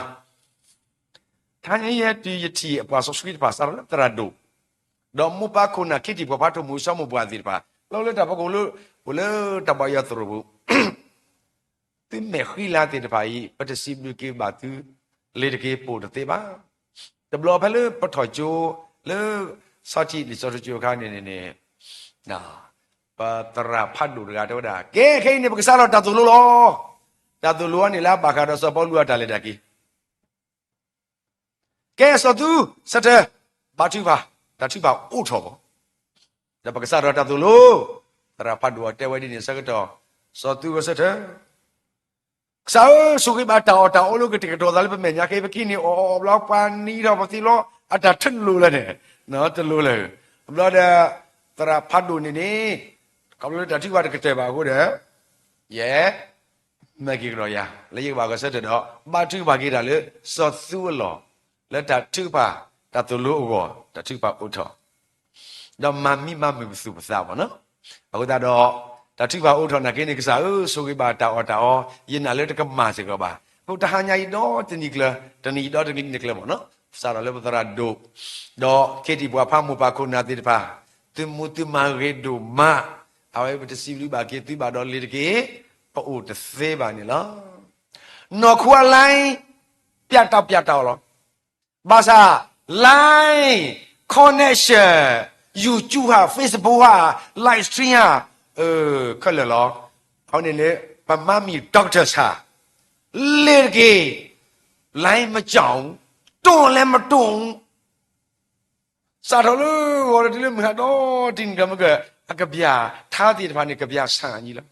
ထါညါယဲတုၤယထံၣ်အပှၤစီဆှံတဖၣ်စးထီၣ်လၢသရၣ်ဒိၣ်, ဒီးမိၢ်ပၢ်ခိၣ်နၢ်ခ့တံၢ်ပှၤဖးဒိၣ်မုၢ်ဆိမိၢ်ပှၢ်သ့ၣ်တဖၣ်, လီၤလၢတၢ်ဖီခိၣ်လၢ အိၣ်လၢတၢ်ဘၣ်ယွၤသရိာ်ပူၤ, သုမဲာ်ဃံလၤသ့ၣ်တဖၣ်အံၤ ပတစံးဘျုးက့ၤဘၣ်သု, လ့ၤတက့ၤပိာ်တသ့ဘၣ်. တဘျီဖဲလၢပထီၣ်ကၠိ လၢ ဆီထံးလံာ်စီဆှံကၠိအခါန့ၣ်န့ၣ်, ပသရၣ်ဖးဒိၣ်တဂၤတဲဝဲဒၣ် ကဲခဲအံၤန့ၣ် ပကစးထီၣ်တၢ်သိၣ်လိလီၤ. တၢ်သိၣ်လိအံၤန့ၣ်လၢအဘၣ်ဃးဒီးစီၤပီလူးအတၢ်လဲၤတၢ်က့ၤ ကဲစီၤသူ ဆၢထၢၣ်, ဘါထုကဖၣ်, တၢ်ထုကဖၣ်အိးထီၣ်ဘၣ်, ဒီးပကစးထီၣ်တၢ်သိၣ်လိ, သရၣ်ဖးဒိၣ်အတဲဝဲဒ်န့ၣ်အဆၢကတီၢ်, စီၤသူဧၢဆၢထၢၣ်, ကစၢ်ဧၢ ဆိၣ်ဂ့ၤဘၣ်တၢ်အီၣ်တၢ်အီလၢကတဲာ်ကတီၤသးလၢပမဲာ်ညါခဲအံၤ ပက့ၤန့ၢ်အီၣ်အီၣ်ဘျီ ပှၤနံၤထီၣ်ပသံလီၤ အတၢ်တလိၤလၢၤန့ၣ်, တလိၤလၢၤ, ဘျီဒီး သရၣ်ဖးဒိၣ်န့ၣ်န့ၣ်, ခီဖျိလၢတၢ်ထုကဖၣ်တကတၢၢ်ဘၣ်အဃိဒီး, ယဲ မ့ၢ်က့ၤကဒီးယၤ လၢယကဘၣ်ဂဲၤဆၢထၢၣ်ဒီး ဘါထုကဖၣ်က့ၤတၢ်လၢ စီၤသူအလီၢ်, လၢတၢ်ထုကဖၣ် တၢ်သိၣ်လိအဂီၢ် တၢ်ထုကဖၣ်အိးထီၣ်, ဒီးမၤမံမၤမုာ်ပသူၣ်ပသးဘၣ်နီၤ. အဃိသတးဒီး တၢ်ထုကဖၣ်အိးထီၣ်နာ်က့န့ၣ် ကစၢ်ဧၢ ဆိၣ်ဂ့ၤဘၣ်တၢ်အီၣ်တၢ်အီ, ယနာ်လၢတကမၣ်စ့ၢ်ကီးဘၣ်. အဃိတဟါညါအံၤဒီတနံၤကျၢၤ, တနံၤအံၤဒီတနံၤကျၢၤမ့ၢ်နီၤ, စးထီၣ်လၢပသရၣ်ဒိၣ် ဒီးခ့တံၢ်ပှၤဖးမိၢ်ပၢ်ခိၣ်နၢ်သ့ၣ်တဖၣ်, သုမူသုမၤဂ့ၤဒိၣ်မး, အဝဲပတစံးဘျုးဘၣ်က့ၤသုဘၣ်ဒီးလ့ၤတက့ၤ, ပအိၣ်တသ့ဘၣ်န့ၣ်လီၤ. နီၢ်ခိအ line ပျးတၢ်ပျးတၢ်အီၤလီၤ. ဘၣ်ဆၣ် line connection, YouTube ဟါ Facebook ဟါ live stream ဟါ, ခဲလၢာ်လီၤ. အဃိန့ၣ်လၢ ပမါမံၤ doctor ဆၣ်, လ့ၤတက့ၤ, line မကြောက်ဘူး, တွန်းလည်းမတွန်းဘူး, စးထီၣ်လၢဂီၤဒီးတုၤလၢမုၢ်ဟါဒီတနံၤဒီးမ့ၢ်က အကဘျၣ်ထါသ့ၣ်တဖၣ်န့ၣ် ကဘျၣ်ဆၣ်ညီလီၤ.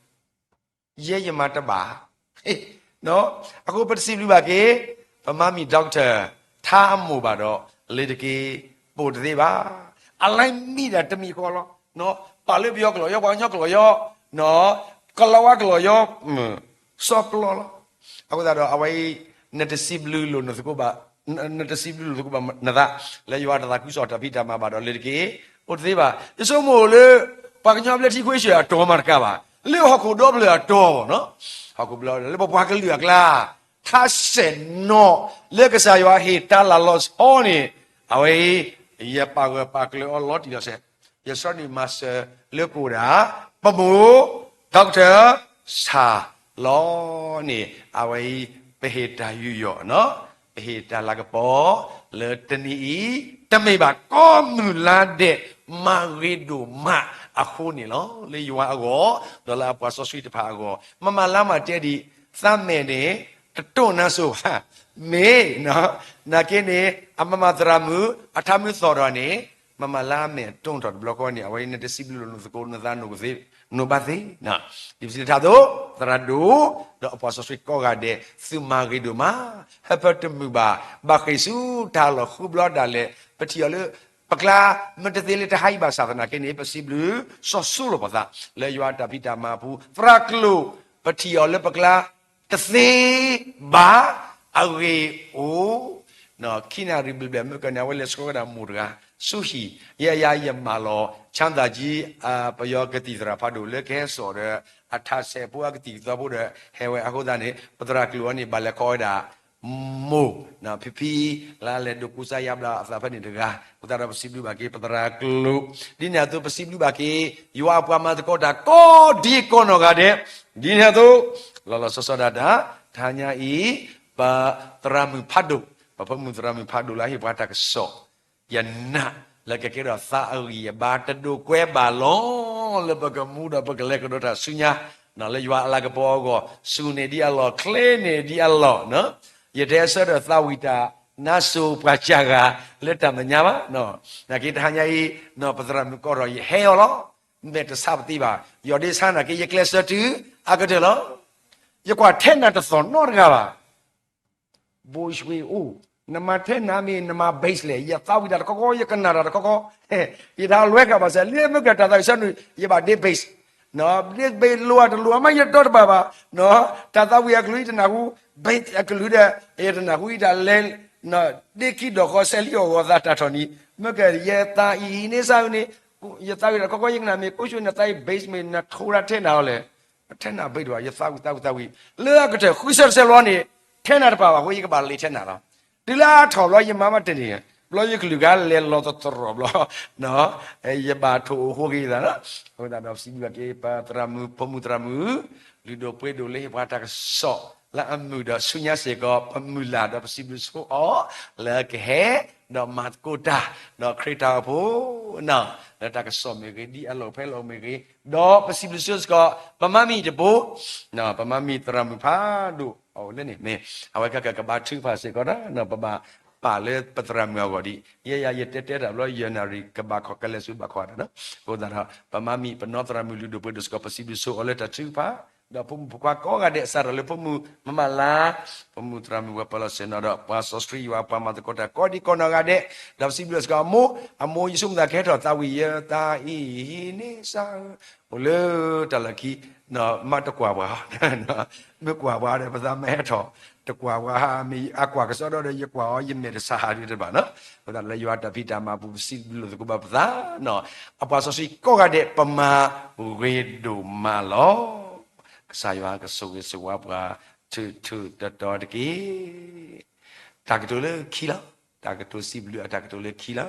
ယဲယမၤတဘၣ်, အဃိပတစံးဘျုးဘၣ်က့ၤ ပမါမံၤ doctor ထါအမိၢ်ဘၣ်ဒီး လ့ၤတက့ၤ ပိာ်တသ့ဘၣ်. အ line မံဒၣ်တမံၤဃီလီၤ. ပာ်လၢပယီၤကလီယီ ပှၤကညီကလီယီ, ကလီဝါကလီယီ, စီပျီလီၤ. အဃိသတးဒီးအဝဲအံၤ နတစံးဘျုးလိာ်နသကိးဘၣ်, နတစံးဘျုးလိာ်သကိးဘၣ်နသး, လၢယွၤတၢ်သးခုကစီၣ်တၢ်ဖံးတၢ်မၤဘၣ်ဒီးလ့ၤတက့ၤ, အိၣ်တသ့ဘၣ်. ယဆိကမိၣ်လၢ ပှၤကညီဘျၢထံခွ့ဆၢၣ်အတီၤမးတကးဘၣ်, လၢဟီၣ်ခိၣ်ဒီဖျၢၣ်အတီၤဘၣ်နီၤ, ဟီၣ်ခိၣ်ဘျၢလၢပပှၤကလုာ်အကျါ, ထါစဲးနီၤလၢကစၢ်ယွၤဟ့ၣ်တၢ်လၢလီၤဆီန့ၣ်, အဝဲအံၤ ယပာ်ဂၢၢ်ပာ်ကျၢၤအီၤလီၤတံၢ်လီၤဆဲး, ယဆီန့ၣ်မၤစၢၤလၢကအိၣ်ဒၣ် ပမိၢ် doctor ဆၣ်လီၤန့ၣ် အဝဲအံၤ ပဟ့ၣ်တၢ်ယူးယီၣ်နီၤ, ပဟ့ၣ်တၢ်လၤကပီၤ လၢတနံၤအံၤ တမ့ၢ်ဘၣ်ကိးမုၢ်လါဒဲး မၤဂ့ၤဒိၣ်မးအဃိန့ၣ်လီၤ. လၢယွၤအဂီၢ် ဒီးလၢအပှၤစီဆှံတဖၣ်အဂီၢ် မမၤလါမၢ်တဲဒံး သးမဲာ်န့ၣ် တတိၢ်နါစိၤဘၣ်, မ့ၢ် နာ်က့န့ၣ် အမၤမၤသရၣ်မုၣ် အထါမုၢ်သီၣ်ဒီးန့ၣ် မမၤလါမဲာ်တိၢ်ထီၣ်တဘျီဃီန့ၣ် အဝဲအံၤနတစံးဘျုးလိာ်နသကိးနသး နဘၣ်သ့, ဒ်ပစံးတထါအသိး သရၣ်ဒိၣ် ဒီးအပှၤစီဆှံကိးဂၤဒဲး သုမၤဂ့ၤဒိၣ်မး, ဟၢဖၢတမုာ်ဘၣ်, ဘၣ်ဃ့ၢ်ဆူတၢ်လီၢ်ဃုဘျီဒၣ်လဲာ် ပထံၣ်အီၤလၢ ပကျါ မ့ၢ်တသ့လၢတဟါအံၤဘၣ်ဆၣ်သနာ်က့န့ၣ် ပစံးဘျုးစီၤစိလိာ်ပသး လၢယွၤအတၢ်ဖံးတၢ်မၤအပူၤ သရၣ်ကျိာ် ပထံၣ်အီၤလၢပကျါ တသ့ဘၣ် အဂ့ၢ်အိၣ် ခံနၣ်ရံၣ်ဘျဲၣ်ဘျဲၣ်မ့ၢ်ကန့ၣ် အဝဲလဲၤဆှၢဝဲဒၣ်မိၢ်တဂၤ ဆူဟံၣ်, ယဲယၤယမၢလီၤ ဆၣ်သးကံ ပယီၤကသံၣ်သရၣ်ဖးဒိၣ်လၢကဟဲစိာ်ဒီး အထါစဲးဖိအကသံၣ်ကသီဖိဒီး ဟဲဝဲအဃိသတးန့ၣ် ပသရၣ်ကျိာ်အံၤန့ၣ် ဘၣ်လဲၤခီဝဲဒၣ် မိၢ် ဖံဖံ လၢလဲၤဒိးကူစါယါဘျါအသးဖဲန့ၣ်တဂၤ, အဃိသတးဒီးပစံးဘျုးဘၣ်က့ၤ ပသရၣ်ကျိာ်, ဒ်န့ၣ်အသိးပစံးဘျုးဘၣ်က့ၤ ယွၤအပှၤမၤသကိးတၢ်ကိးဒံကိးနီၢ်ဂၤဒဲး, ဒ်န့ၣ်အသိး လီၤလီၤဆီဆီဒၣ်တၢ် တဟါညါအံၤ ပသရၣ်မုၣ်ဖးဒိၣ်, ပဖိမုၣ်သရၣ်မုၣ်ဖးဒိၣ်လၢအဟ့ၣ်ပှၤတၢ်ကစီၣ် ယနာ်လၢကကဲထီၣ်သးအဂံၢ်အဘါတဒိးကွဲဘၣ်လီၤ, လၢပကမူဒီးပကလဲၤကဒီးတၢ်ဆူညါ, လၢယွၤအလၤကပီၤအဂီၢ် စူၢ်န့ၢ်ဒံးအလီၢ် ချ့န့ၢ်ဒံးအလီၢ်, ယတဟဲဆၢထၢၣ်သးဝံၣ်တၢ်နါစိၤပှၤစှၤဂၤ လၢတၢ်မဲာ်ညါဘၣ်, နာ်က့တဟါညါအံၤ ပသရၣ်မုၣ်ကိးထီၣ် ယဟဲအီၤလီၤ, မဲာ်တဆါပသ့ဘၣ်, ယီၢ်ဒ့ဆါနာ်က့ ယကျဲးစၢးတုၤအါကတၢၢ်လီၤ, ယကွၢ်ထဲနၢ်တသီၣ်နီတဂၤဘၣ်, ဘိၣ်ရွှ့ၣ်အိၣ် နမၤထဲနၤမ့ၢ် နမၤ base လဲၣ်, ယသးဝံၣ်တၢ်တခီခီ ယကနၣ်တၢ်တခီခီ, ယတၢ်လွဲဃာ်ဘၣ်စၢၤ လၢမ့ၢ်ကတၢ်သးဝံၣ်ဆၢနုာ် ယဘၣ်ဒ့ base, ဒ့ base လိၣ်အတလိၣ်အမး ယတီတဘၣ်ဘၣ်, တၢ်သးဝံၣ်အကလုၢ်ယတနၢ်ဟူ, base အကလုၢ်ဒီး ယတနၢ်ဟူယတၢ်လဲၤ, ဒ့ခံဒီးဃီ စဲးလံအီၣ်ဂီၤသးတၢ်ထီၣ်နံၤ, မ့ၢ်ကယသးအံၤန့ၣ်စၢ်န့ၣ်, ယသးဝံၣ်တၢ်တခီခီ ယကနၣ်မ့ၢ် ကိးဆိ နသးအံၤ base မ့ၢ် နထိရၣ်ထဲနၤအီၤလဲၣ်, ထဲနၤ base တဘၣ်, ယသးဝံၣ်သးဝံၣ်သးဝံၣ်, လၢအကတၢၢ်ဃုဆၢတဆၢလီၤန့ၣ် ထဲနၤတပာ်ဘၣ်အဃိ ယကဘၣ်လ့ထဲနၤလီၤ. တုၤလၢအထီၣ်ဘျီ ယမၤမးတန့ၢ်, ဘျီယကလုၢ်ကလဲၤလီၤသတြီၣ်ဘျီ ယဘၣ်ထိၣ်အိၣ်ဃိက့ၤယသးလီၤ. အဃိသတးဒီး ပစံးဘျုးက့ၤ ပသရၣ်မုၣ် ဖိမုၣ်သရၣ်မုၣ် လုၢ်ဒိၣ်ပှ့ၤဒိၣ်လၢဟ့ၣ်ပှၤတၢ်ကစီၣ် လၢအမုာ်ဒီးဆူညါစ့ၢ်ကီး ပမုၢ်လၢ်ဒီးပစံးဘျုးဆိအီၤ လၢကဟဲ ဒီးမၤသကိးတၢ် ဒီးခရံာ်တၢ်အိၣ်ဖှိၣ် လၢတၢ်ကစီၣ်မ့ၢ်ဂ့ၤ ဒ်အလီၢ်ဖဲလီၢ်မ့ၢ်ဂ့ၤ, ဒီးပစံးဘျုးဆိစ့ၢ်ကီး ပမါမံၤတဘိ ပမါမံၤသရၣ်မုၣ်ဖးဒိၣ်အအိၣ်လၢန့ၣ်မ့ၢ် အဝဲခဲကကဘါထုကဖၣ်စ့ၢ်ကီး ပဘၣ်ပာ်လၢပသရၣ်မုၣ်အဂီၢ်ဒ် ယဲယၤယတဲတဲတၢ်ဘျီ ယဲၢ်နၣ်ရံၣ်ကဘၣ်ခီၣ်ကလဲၤဆူဘၣ်ခီၣ်တၢ်နီၤ. အဃိသတးဒီး ပမါမံၤပနီသရၣ်မုၣ်လုၢ်ဒိၣ်ပှ့ၤဒိၣ်စ့ၢ်ကီး ပစံးဘျုးဆိအီၤလၢတၢ်ထုကဖၣ်, ဒီးဖိမုၣ်ဖိခွါကိးဂၤဒဲး စးထီၣ်လၢဖိမုၣ်မမလါ, ဖိမုၣ်သရၣ်မုၣ်ဝဲပၢၤလီၤဆ့ၣ်နီၤဒီး ပှၤစီဆှံယွၤပှၤမၤသကိးတၢ်ကိးဒံးကိးနီၢ်ဂၤဒဲး, ဒီးပစံးဘျုးစ့ၢ်ကီးအမိၢ်, အမိၢ်ယဆိကမိၣ်သးကဟဲထီၣ် သးဝံၣ်ယသးအံၤန့ၣ်စၢ်ဧၢ, အိၣ်လၢတၢ်လီၢ်ခံ မ့ၢ်တကွၢ်ပှၤ, မ့ၢ်ကွၢ်ပှၤဒီး ပသးမ့ၢ်ဟဲထီၣ် တကွၢ်ပှၤ, မ့ၢ်အကွၢ်ကစီဒီဒီး ယကွၢ်အီၤ ယမဲာ်တဆါဟးဒုတဘၣ်နီၤ. အဃိသတးလၢယွၤတၢ်ဖံးတၢ်မၤပူၤ ပစံးဘျုးသကိးဘၣ်ပသးနီၤ. အပှၤစီဆှံကိးဂၤဒဲး ပမၤဂ့ၤဒိၣ်မးလီၤ. ကစၢ်ယွၤကဆိၣ်ဂ့ၤဆိၣ်ဝါပှၤ ထူးထူးတီၤတီၤတက့ၢ်. တၢ်ကတိၤလၢခံလီၤ. တၢ်ကတိၤစံးဘျုးအတၢ်ကတိၤလၢခံလီၤ.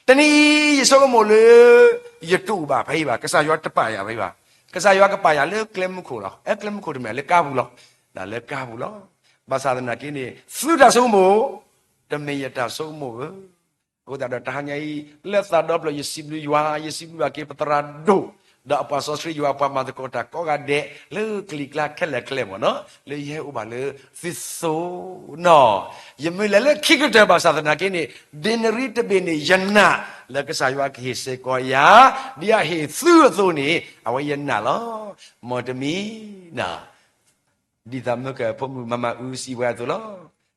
တနံၤအံၤ ယဆိကမိၣ်လၢ ယတအိၣ်ဘၣ်ဖဲအံၤဘၣ်, ကစၢ်ယွၤတပာ်ယၤဖဲအံၤဘၣ်. ကစၢ်ယွၤကပာ်ယၤလၢကျဲမုၢ်ခိၣ်လီၤ. အဲ ကျဲမုၢ်ခိၣ်တမ့ၢ်လၢကါပူၤလီၤ. လၢကါပူၤလီၤ. ဘၣ်ဆၣ်သနာ်က့န့ၣ် သုတၢ်ဆိကမိၣ် တမ့ၢ်ယတၢ်ဆိကမိၣ်ဧၢ. အဃိသတးဒီးတဟါညါအံၤ လၢသးဒီဖျၢၣ် ယစံးဘျုးယွၤ, ယစံးဘျုးဘၣ်က့ၤပသရၣ်ဒိၣ်, ဒီးအပှၤစီဆှံယွၤပှၤမၤသကိးတၢ်ကိးဂၤဒဲး လၢကလံၤကျါခဲလၢာ်ခဲဆ့မ့ၢ်နီၤ, လၢယဟဲအိၣ်ဘၣ်လၢသုသိးနီၤ. ယမုၢ်လၢ်လၢခံကတၢၢ်ဘၣ်ဆၣ်သနာ်က့န့ၣ် ဒ့နရံတဘ့ၣ်န့ၣ် ယနာ် လၢကစၢ်ယွၤကဟ့ၣ်စ့ၢ်ကီးယၤ ဒ်အဟ့ၣ်သုအသိးန့ၣ် အဝဲယနာ်လီၤ. မ်တမံၤ ဒ်သိးမ့ၢ်ကဖိမုၣ်မၤမၤအုစံးဝဲအသိးလီၤ.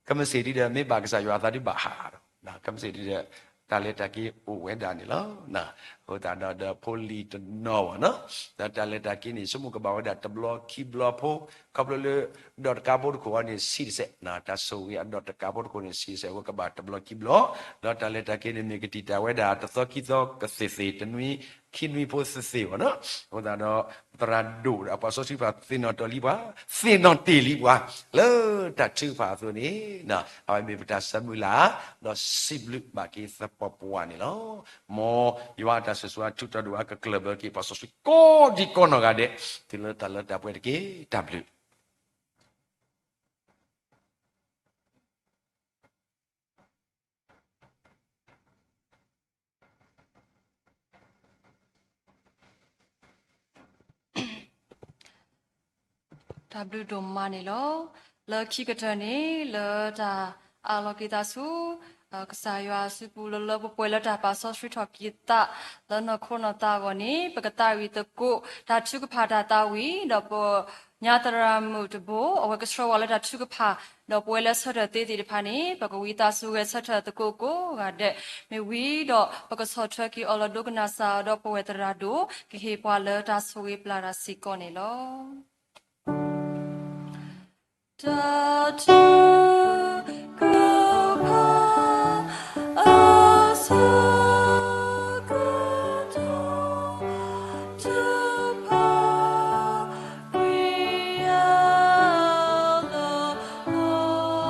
ခဲမုၢ်ဆ့ၣ်ဒ်ဒီး မ့ၢ်ဘၣ်ကစၢ်ယွၤအသးဒုးဘၣ်ဟးဒီး ခဲမုၢ်ဆ့ၣ်ဒ်ဒီး တၢ်လဲၤတၢ်က့ၤအိၣ်ဝဲဒၣ်န့ၣ်လီၤ. အဃိသတးဒီး ဒီးဖိလံၤတနီၤဘၣ်နီၤ, ဒီးတၢ်လဲၤတၢ်က့ၤန့ၣ် ဆိကမိၣ်ကဘၣ်ဝဲဒၣ်တဘျီခံဘျီဖိ, ခီဖျိလၢ ဒီးတကါဖိတခိၣ်အံၤန့ၣ် ဆံးတစဲး, တၢ်ဆိၣ်ဂ့ၤအဒီးတကါဖိတခိၣ်န့ၣ် ဆံးတစဲး အဝဲကဘၣ်တဘျီခံဘျီ, ဒီးတၢ်လဲၤတၢ်က့ၤန့ၣ် မ့ၢ်ကတံာ်တာ်ဝဲဒၣ်တသီခံသီကသ့ၣ်သ့ၣ်, တနွံခံနွံဖိသ့ၣ်သ့ၣ်ဘၣ်နီၤ. အဃိသတးဒီး သရၣ်ဒိၣ်ဒီးအပှၤစီဆှံတဖၣ် သ့ၣ်နီၣ်တီၢ်လံပှၤ, သ့ၣ်နီၣ်တ့ၢ်လံပှၤ လၢတၢ်ထုကဖၣ်အသိးန့ၣ် အဝဲမ့ၢ်ပတၢ်ဆၢမုၢ်လၢ် ဒီးစံးဘျုးဘၣ်က့ၤသပှၢ်ပှၢ်န့ၣ်လီၤ. မ်ယွၤအတၢ်ဆိၣ်ဂ့ၤဆိၣ်ဝါထုးထီၣ်ဒိၣ်အါကကျၢၢ်ဘၢက့ၤ ပှၤစီဆှံကိးဒံးကိးနီၢ်ဂၤဒဲး တုၤလၢတၢ်လၢတၢ်ပှဲၤတက့ၢ်. တၢ်ဘျုး တၢ်ဘျုးဒိၣ်မးန့ၣ်လီၤ. လၢခံကတၢၢ်န့ၣ် လၢတၢ်အးလီၤက့ၤသးဆူ ကစၢ်ယွၤအစုပူၤ လၢလၢပှဲၤပှဲၤလၢတၢ်ပာ်စီဆှံထီၣ်က့ၤသး လၢနီၢ်ခိနီၢ်သးအဂီၢ်န့ၣ် ပကသးဝံၣ်သကိး တၢ်ထုကဖၣ်တၢ်သးဝံၣ် ဒီးပညါသရၣ်မုၣ်တဘိ အဝဲကဆှၢဝဲလၢတၢ်ထုကဖၣ် ဒီးပဝဲလၢဆၢထၢၣ်သ့သ့ၣ်တဖၣ်န့ၣ် ပကဝံသးစူၤဂဲၤဆၢထၢၣ်သကိးကိးဂၤဒဲး မ့ၢ်ဝံၤဒီး ပကဆီၣ်ထွဲက့ၤအီၤလၢဒိကနၣ်စၢ်အီၤဒီးပဝဲသရၣ်ဒိၣ် ကဟ့ၣ်ပှၤလၢတၢ်ဆိၣ်ဂ့ၤပျၢ်တၢ်စ့ၢ်ကီးန့ၣ်လီၤ. တၢ်ထုကဖၣ်အဆၢကတီၢ် တဖၣ် ကွံာ်အလၤဟီၣ်ခိၣ် မုၢ်ထီၣ် အိၣ်ယၤ လၢယွၤ ဝံနၤ ပၢ်ပျၢ်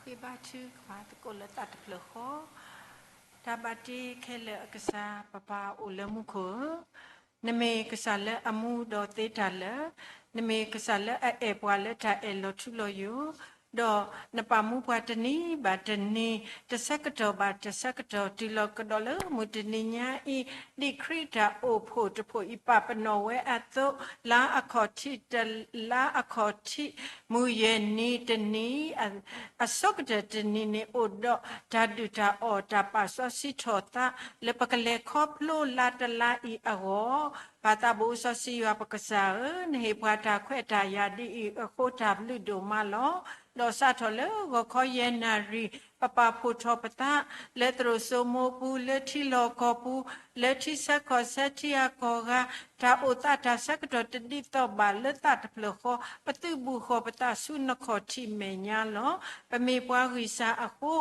ဃ့ဘါထုကဖၣ်သကိးလၢသးတဖျၢၣ်ဃီ, တၢ်ဘၣ်တ့ခဲလၢာ်အကစၢ် ပပၢ်အိၣ်လၢမူခိၣ်ဧၢ, နမ့ၢ်ကစၢ်လၢအမူဒီးသ့တၢ်လၢာ်, နမ့ၢ်ကစၢ်လၢအအဲၣ်ပှၤလၢတၢ်အဲၣ်လီၤထူလီၤယိာ်, ဒီးနပာ်မူပှၤတနံၤဘၣ်တနံၤ, တဆၢကတီၢ်ဘၣ်တဆၢကတီၢ် တုၤလီၤကဒီးလၢမုၢ်တနံၤညါအံၤ, ဒ်ခရံာ်တၢ်အိၣ်ဖှိၣ်တဖှိၣ်အံၤ ပာ်ပနီၣ်ဝဲအသိး, လါအခီၣ်ထံးတလါအခီၣ်ထံး မုၢ်ယဲၢ်နံၤတနံၤ အဆိကတၢၢ်တနံၤန့ၣ် အိၣ်ဒီးတၢ်ဒုၣ်တၢ်အီၣ် တၢ်ပာ်စီဆှံထီၣ်သး လၢပကလဲၤခီဖျိလါတလါအံၤအဂီၢ်, ပၢ်သးဘိစီဆှံယွၤပကစၢ်ဧၢ, နဟ့ၣ်ပှၤတၢ်ခွဲးတၢ်ယာ်ဒ်အံၤအဃိ တၢ်ဘျုးဒိၣ်မးလီၤ. ဒီးစးထီၣ်လၢဂီၤခီယဲၢ်နၣ်ရံၣ် ပပာ်ဖှိၣ်ထီၣ်ပသး လၢသရိာ်စိမိပူၤ, လၢထံလီၢ်ကီၢ်ပူၤ, လၢထံဆၢကီၢ်ဆၢထံအကီၢ်ဂၤ, တၢ်အိၣ်သးတၢ်ဆၢကတီၢ်တဒ်သိးဘၣ်လၢသးတဖျၢၣ်ဃီ, ပသုးဘူးဃီၤပသးဆူနခီၣ်ထံးမဲာ်ညါလီၤ. ပမ့ၢ်ပှၤဂံၢ်စၢ်အဃိ,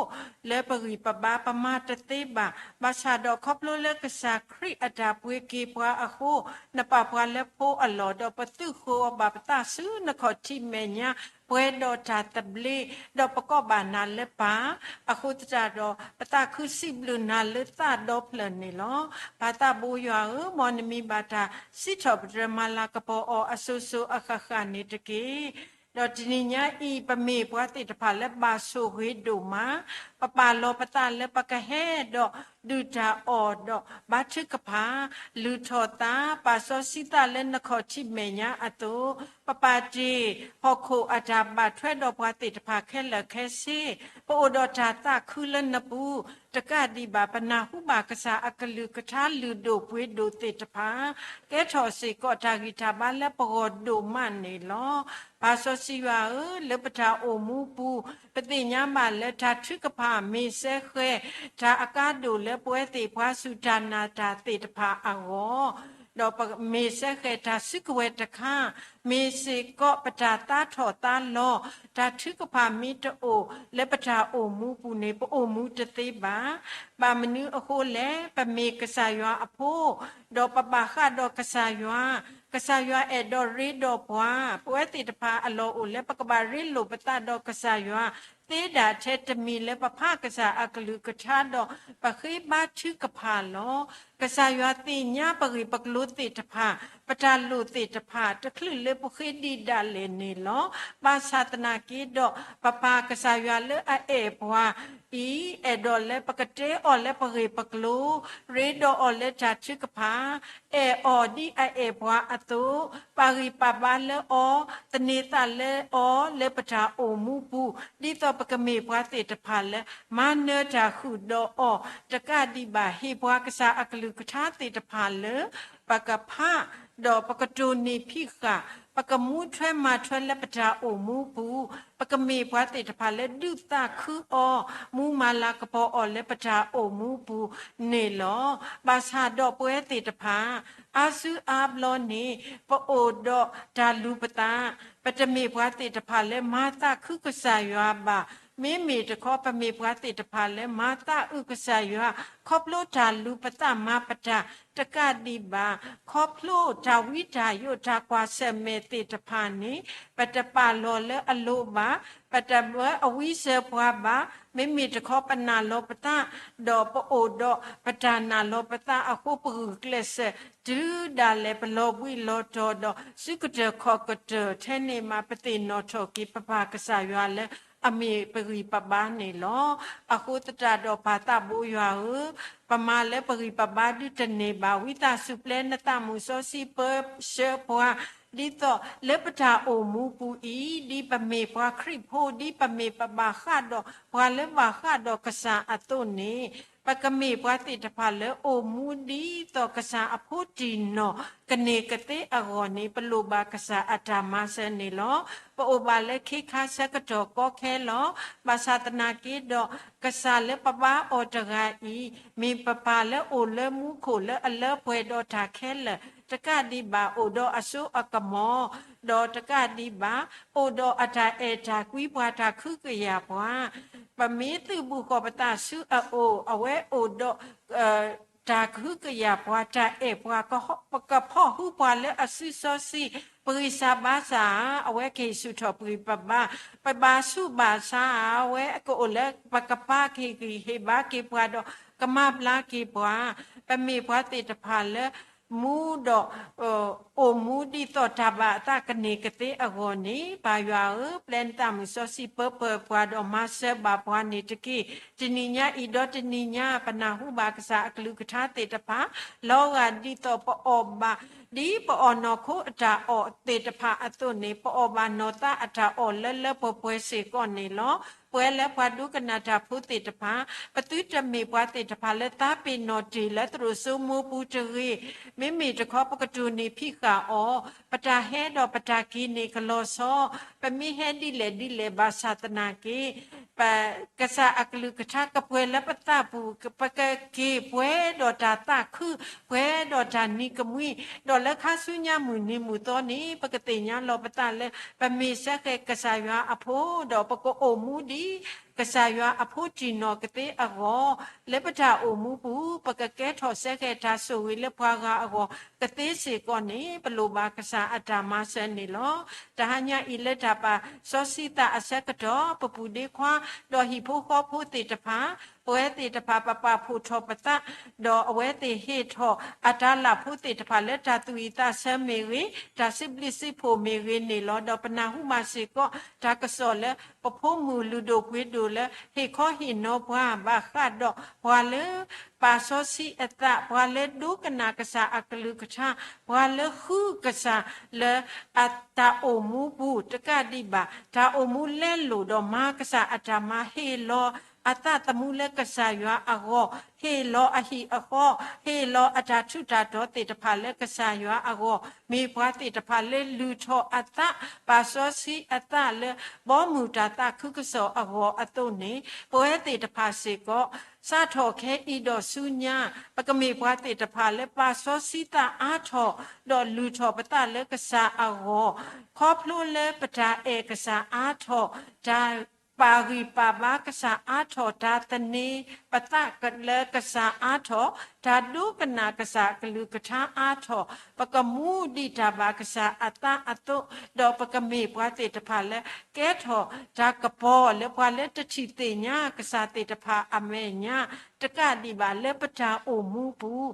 လၢပဂံၢ်ပဘါပမၤတသ့ဘၣ်. ဘၣ်ဆၣ်ဒီးခီဖျိလၢကစၢ်ခရံာ်အတၢ်ပှ့ၤက့ၤပှၤအဃိ, နပာ်ပှၤလၢဖိအလီၢ်, ဒီးပသုးဃီၤဘၣ်ပသးဆူနခီၣ်ထံးမဲာ်ညါ, ပှဲၤဒီးတၢ်သဘျ့, ဒီးပကိးဘၣ်နၤလၢပၢ်, အဃိသတးဒီး ပသးခုစံးဘျုးနၤလၢသးဒီဖျၢၣ်န့ၣ်လီၤ. ပၢ်သးဘိယွၤဧၢ, မ်နမံၤဘၣ်တၢ်စံးထီၣ်ပတြၢၤမၤလၤကပီၤအီၤအစိၤစိၤအဃၣ်ဃၣ်န့ၣ်တက့ၢ်. ဒီးတနံၤညါအံၤ ပမ့ၢ်ပှၤသ့ၣ်တဖၣ်လၢဘၣ်ဆိၣ်ဂ့ၤဒိၣ်မး, ပပာ်လီၤပသးလၢပကဟဲဒီးဒုၣ်တၢ်အီၣ်ဒီးဘါထုကဖၣ်, လုၢ်ထီၣ်သး, ပာ်စီဆှံသးလၢနခီၣ်ထံးမဲာ်ညါအသိး, ပပာ်တ့ၢ်ဟီၣ်ခိၣ်အတၢ်ဘၣ်ထွဲဒီးပှၤသ့ၣ်တဖၣ်ခဲလၢာ်ခဲဆ့, ပအိၣ်ဒီးတၢ်သးခုလၢနပူၤ, တကးဒံးဘၣ် ပနၢ်ဟူဘၣ်ကစၢ်အကလုၢ်ကထါလုၢ်ဒိၣ်ပှ့ၤဒိၣ်သ့ၣ်တဖၣ်, ကဲထီၣ်စ့ၢ်ကီးတၢ်ဂံၢ်တၢ်ဘါလၢပဂီၢ်ဒိၣ်မးန့ၣ်လီၤ. ပၢ်စီဆှံယွၤဧၢ, လၢပတၢ်အိၣ်မူပူၤ, ပသ့ၣ်ညါဘၣ်လၢတၢ်ထုကဖၣ်မ့ၢ်စဲဃဲၤ တၢ်အကါဒိၣ်လၢပဝဲသ့ၣ်ပှၤစူၢ်တၢ်နာ်တၢ်သ့ၣ်တဖၣ်အဂီၢ်, ဒီးပမ့ၢ်စဲဃဲၤတၢ်စုကဝဲၤတခါ, မ့ၢ်စ့ၢ်ကီးပတၢ်သါထီၣ်သါလီၤ, တၢ်ထုကဖၣ်မ့ၢ်တအိၣ်လၢပတၢ်အိၣ်မူပူၤန့ၣ် ပအိၣ်မူတသ့ဘၣ်. ဘၣ်မနုၤအဃိလဲၣ်, ပမ့ၢ်ကစၢ်ယွၤအဖိ, ဒီးပဘၣ်ဃးဒီးကစၢ်ယွၤ, ကစၢ်ယွၤအဲၣ်ဒိးရ့ဒီးပှၤ, ပဝဲသ့ၣ်တဖၣ်အလီၢ်အိၣ်လၢပကဘၣ်ရ့လိာ်ပသးဒီးကစၢ်ယွၤ, သ့ဒၣ်ထဲတမံၤလၢပဖးကစၢ်အကလုၢ်ကထါဒီး ပဃ့ဘါထုကဖၣ်လီၤ. ကစၢ်ယွၤသ့ၣ်ညါပဂ့ၢ်ပကျိၤသ့ၣ်တဖၣ်, ပတၢ်လိၣ်သ့ၣ်တဖၣ်, တချုးလၢပဃ့ဒံးဒၣ်လဲာ်န့ၣ်လီၤ. ဘၣ်ဆၣ်သနာ်က့ဒီး, ပပၢ်ကစၢ်ယွၤလၢအအဲၣ်ပှၤအံၤ, အဲၣ်ဒိးလၢပကတဲအီၤလၢပဂ့ၢ်ပကျိၤ, ရ့ဒီးအီၤလၢတၢ်ထုကဖၣ်, အဲၣ်အီၤဒ်အအဲၣ်ပှၤအသိး, ပာ်ဂံၢ်ပာ်ဘါလၢအီၤ, သန့ၤသးလၢအီၤလၢပတၢ်အိၣ်မူပူၤ, ဒ်သိးပကမ့ၢ်ပှၤသ့ၣ်တဖၣ်လၢ မၤနၢၤတၢ်ဃုာ်ဒီးအီၤ, တကးဒံးဘၣ် ဟ့ၣ်ပှၤကစၢ်အကလုၢ်ကထါသ့ၣ်တဖၣ်လၢ ပကဖး, ဒီးပကတိၢ်နီၣ်ဖံးဃာ်, ပကမူထွဲမၤထွဲလၢပတၢ်အိၣ်မူပူၤ, ပကမ့ၢ်ပှၤသ့ၣ်တဖၣ်လၢဒုးသးခုအီၤ, မူမၤလၤကပီၤအီၤလၢပတၢ်အိၣ်မူပူၤန့ၣ်လီၤ. ဘၣ်ဆၣ်ဒီးပဝဲသ့ၣ်တဖၣ် အါစုအါဘျီန့ၣ် ပအိၣ်ဒီးတၢ်လူၤပသး, ပတမ့ၢ်ပှၤသ့ၣ်တဖၣ်လၢမၤသးခုကစၢ်ယွၤဘၣ်. မ့မ့ၢ်တခီ ပမ့ၢ်ပှၤသ့ၣ်တဖၣ်လၢမၤသးအုးကစၢ်ယွၤ, ခီဖျိတၢ်လူၤပသးမၤပတၢ်, တကးဒံးဘၣ် ခီဖျိတၢ်ဝံတၢ်ယိးတၢ်ကွၢ်ဆၢၣ်မဲာ်သ့ၣ်တဖၣ်န့ၣ် ပတပာ်လီၤလၢအလိၤဘၣ်, ပတမၢအဝံစၢၤပှၤဘၣ်. မ့မ့ၢ်တခီ ပနာ်လီၤပသး, ဒီးပအိၣ်ဒီးပတၢ်နာ်လီၤပသးအဃိ ပဂုာ်ကျဲးစၢး တုၤဒၣ်လဲာ်ပလီၤဘှံးလီၤတီၤဒီး စုကတၢၢ်ခီၣ်ကတၢၢ်ထဲန့ၣ်မး ပသ့ၣ်နီၣ်ထီၣ်က့ၤပပၢ်ကစၢ်ယွၤလၢအမ့ၢ်ပဂံၢ်ပဘါန့ၣ်လီၤ. အဃိသတးဒီးပၢ်သးဘိယွၤဧၢ, ပမၤလၢပဂံၢ်ပဘါဒုးတန့ၢ်ဘၣ်, ဝံသးစူၤပျဲနသးမုၢ်စီဆှံပၢဆှၢပှၤ, ဒ်သိးလၢပတၢ်အိၣ်မူပူၤအံၤ, ဒ်ပမ့ၢ်ပှၤခရံာ်ဖိ, ဒ်ပမ့ၢ်ပဘၣ်ဃးဒီးပှၤလၢဘၣ်ဃးဒီးကစၢ်အသိးန့ၣ်, ပကမ့ၢ်ပှၤသ့ၣ်တဖၣ်လၢအိၣ်မူဒ်သိးကစၢ်အဖိတံၢ်နီၢ်ကန့ၢ်ကသ့အဂီၢ်န့ၣ် ပလိၣ်ဘၣ်ကစၢ်အတၢ်မၤစၢၤန့ၣ်လီၤ. ပအိၣ်ဘၣ်လၢခ့ခါဆၢကတီၢ်ကီခဲလီၤ. ဘၣ်ဆၣ်သနာ်က့ဒီး ကစၢ်လၢပဘါအီၤတဂၤအံၤ မ့ၢ်ပပၢ်လၢအိၣ်လၢမူခိၣ်လၢအလၢပှဲၤဒီးတၢ်ခဲလၢာ်, တကးဒံးဘၣ်အိၣ်ဒီးအစိအကမီၤ, ဒီးတကးဒံးဘၣ် အိၣ်ဒီးအတၢ်အဲၣ်တၢ်ကွံပှၤ တၢ်ကဟုကယာ်ပှၤ, ပမ့ၢ်သုးဘူးဃီၤပသးဆူအအိၣ်, အဝဲအိၣ်ဒီး တၢ်ကဟုကယာ်ပှၤ, တၢ်အဲၣ်ပှၤ, ကဖီၣ်ဟုပှၤလၢအစုစီဆှံ, ပဂံၢ်စၢ်ဘါစၢ်ဧါ, အဝဲကဟ့ၣ်ဆူၣ်ထီၣ်ပဂံၢ်ပဘါ, ပဘၣ်ဆူးဘၣ်ဆါဧါ, အဝဲကအိၣ်လၢပကပၤ ကဟ့ၣ်ဂံၢ်ဟ့ၣ်ဘါက့ၤပှၤဒီး ကမၤဘျါက့ၤပှၤ, ပမ့ၢ်ပှၤသ့ၣ်တဖၣ်လၢ မူဒီး အိၣ်မူဒ်သိးတၢ်ဘၣ်အသးကန့ၢ်ကသ့အဂီၢ်န့ၣ်, ပၢ်ယွၤဧၢ, ပျဲနသးမုာ်စီဆှံပၢပၢၢ်ပှၤဒီးမၤစၢၤဘၣ်ပှၤန့ၣ်တက့ၢ်. တနံၤညါအံၤဒီးတနံၤညါ ပနၢ်ဟူဘၣ်ကစၢ်အကလုၢ်ကထါသ့ၣ်တဖၣ် လီၤဂာ်ဒ်သိးပအီၣ်ဘၣ် ဒ်ပအီၣ်နီၢ်ခိအတၢ်အီၣ်သ့ၣ်တဖၣ်အသိးန့ၣ်, ပအီၣ်ဘၣ်နီၢ်သးအတၢ်အီၣ်လၢလၢပှဲၤပှဲၤစ့ၢ်ကီးန့ၣ်လီၤ. ပဝဲလၢပှၤဒိကနၣ်တၢ်ဖိသ့ၣ်တဖၣ်, ပသုတမ့ၢ်ပှၤသ့ၣ်တဖၣ်လၢသးပ့ၤနီၣ်တ့ၢ်လၢသရိာ်စိမိပူၤတဂ့ၤ. မ့မ့ၢ်တခီ ပကတိၢ်နီၣ်ဖံးဃာ်အီၤ, ပတၢ်ဟဲဒီးပတၢ်က့ၤန့ၣ်ကလီၤဆီ, ပမ့ၢ်ဟဲဒ်လဲၣ်ဒ်လဲၣ်ဘၣ်ဆၣ်သနာ်က့ ပကစၢ်အကလုၢ်ကထါကပှဲၤလၢပသးပူၤ, ပကက့ၤပှဲၤဒီးတၢ်သးခု, ပှဲၤဒီးတၢ်နံၤကမှံ, ဒီးလၢခါဆူညါမုၢ်နံၤမုၢ်သီန့ၣ် ပကသ့ၣ်ညါလီၤပသးလၢ ပမ့ၢ်စဲဃဲၤကစၢ်ယွၤအဖိ, ဒီးပကအိၣ်မူဒ်ကစၢ်ယွၤအဖိတံၢ်နီၢ်ကသ့အဂီၢ်, လၢပတၢ်အိၣ်မူပူၤ ပကကဲထီၣ်စဲဃဲၤတၢ်ဆိၣ်ဂ့ၤလၢပှၤဂၤအဂီၢ်ကသ့စ့ၢ်ကီးန့ၣ် ပလိၣ်ဘၣ်ကစၢ်အတၢ်မၤစၢၤန့ၣ်လီၤ. တဟါညါအံၤလၢတၢ်ပာ်စီဆှံသးအဆၢကတီၢ် ပပုၢ်ဒ့ခွါ ဒီးဟံၣ်ဖိဃီဖိသ့ၣ်တဖၣ်, ပဝဲသ့ၣ်တဖၣ်ပပာ်ဖှိၣ်ထီၣ်ပသး, ဒီးအဝဲသ့ၣ်ဟ့ၣ်ထီၣ်အတၢ်လၢ်ဖိသ့ၣ်တဖၣ်လၢတၢ်သူၣ်ဝံၣ်သးဆၢမ့ၢ်ဂ့ၤ, တၢ်စံးဘျုးစံးဖှိၣ်မ့ၢ်ဂ့ၤန့ၣ်လီၤ. ဒီးပနၢ်ဟူဘၣ်စ့ၢ်ကီး တၢ်ကစီၣ်လၢပဖိမုၣ်လုၢ်ဒိၣ်ပှ့ၤဒိၣ်လၢ ဟ့ၣ်ခီဟ့ၣ်နီၤပှၤဘၣ်ဃးဒီး ပှၤလၢပာ်စီဆှံအသး, ပှၤလၢဒိကနၣ်ကစၢ်အကလုၢ်ကထါ, ပှၤလၢဃုကစၢ်လၢအတၢ်အိၣ်မူပူၤတကးဒံးဘၣ်, တၢ်အိၣ်မူလဲလိာ်ဒီးမၤကစၢ်အတၢ်မၤ, ဟ့ၣ်လီၤအသးသမူလၢကစၢ်ယွၤအဂီၢ်, ဟ့ၣ်လီၤအဟံၣ်အဃီ, ဟ့ၣ်လီၤအတၢ်ထူးတၢ်တီၤသ့ၣ်တဖၣ်လၢကစၢ်ယွၤအဂီၢ်, မ့ၢ်ပှၤသ့ၣ်တဖၣ်လၢလုၢ်ထီၣ်အသး, ပာ်စီဆှံအသးလၢ ဘီမုၢ်တၢ်သးခုကစီၣ်အဂီၢ်အသိးန့ၣ်, ပဝဲသ့ၣ်တဖၣ်စ့ၢ်ကီး စးထီၣ်ခဲအံၤဒီးဆူညါ, ပကမ့ၢ်ပှၤသ့ၣ်တဖၣ်လၢပာ်စီဆှံသးအါထီၣ်, ဒီးလုၢ်ထီၣ်ပသးလၢကစၢ်အဂီၢ်, ခီဖျိလၢပတၢ်အဲၣ်ကစၢ်အါထီၣ်, တၢ်ပာ်ဂံၢ်ပာ်ဘါကစၢ်အါထီၣ်, တၢ်သန့ၤပသးလၢကစၢ်အါထီၣ်, တၢ်ဒိကနၣ်ကစၢ်အကလုၢ်ကထါအါထီၣ်, ပကမူဒံးတၢ်ဘၣ်ကစၢ်အသးအသိး, ဒီးပကမ့ၢ်ပှၤသ့ၣ်တဖၣ်လၢ ကဲထီၣ်တၢ်ကပီၤလၢပှၤလၢတထံၣ်သ့ၣ်ညါကစၢ်သ့ၣ်တဖၣ်အမဲာ်ညါ, တကးဒံးဘၣ်လၢပတၢ်အိၣ်မူပူၤ,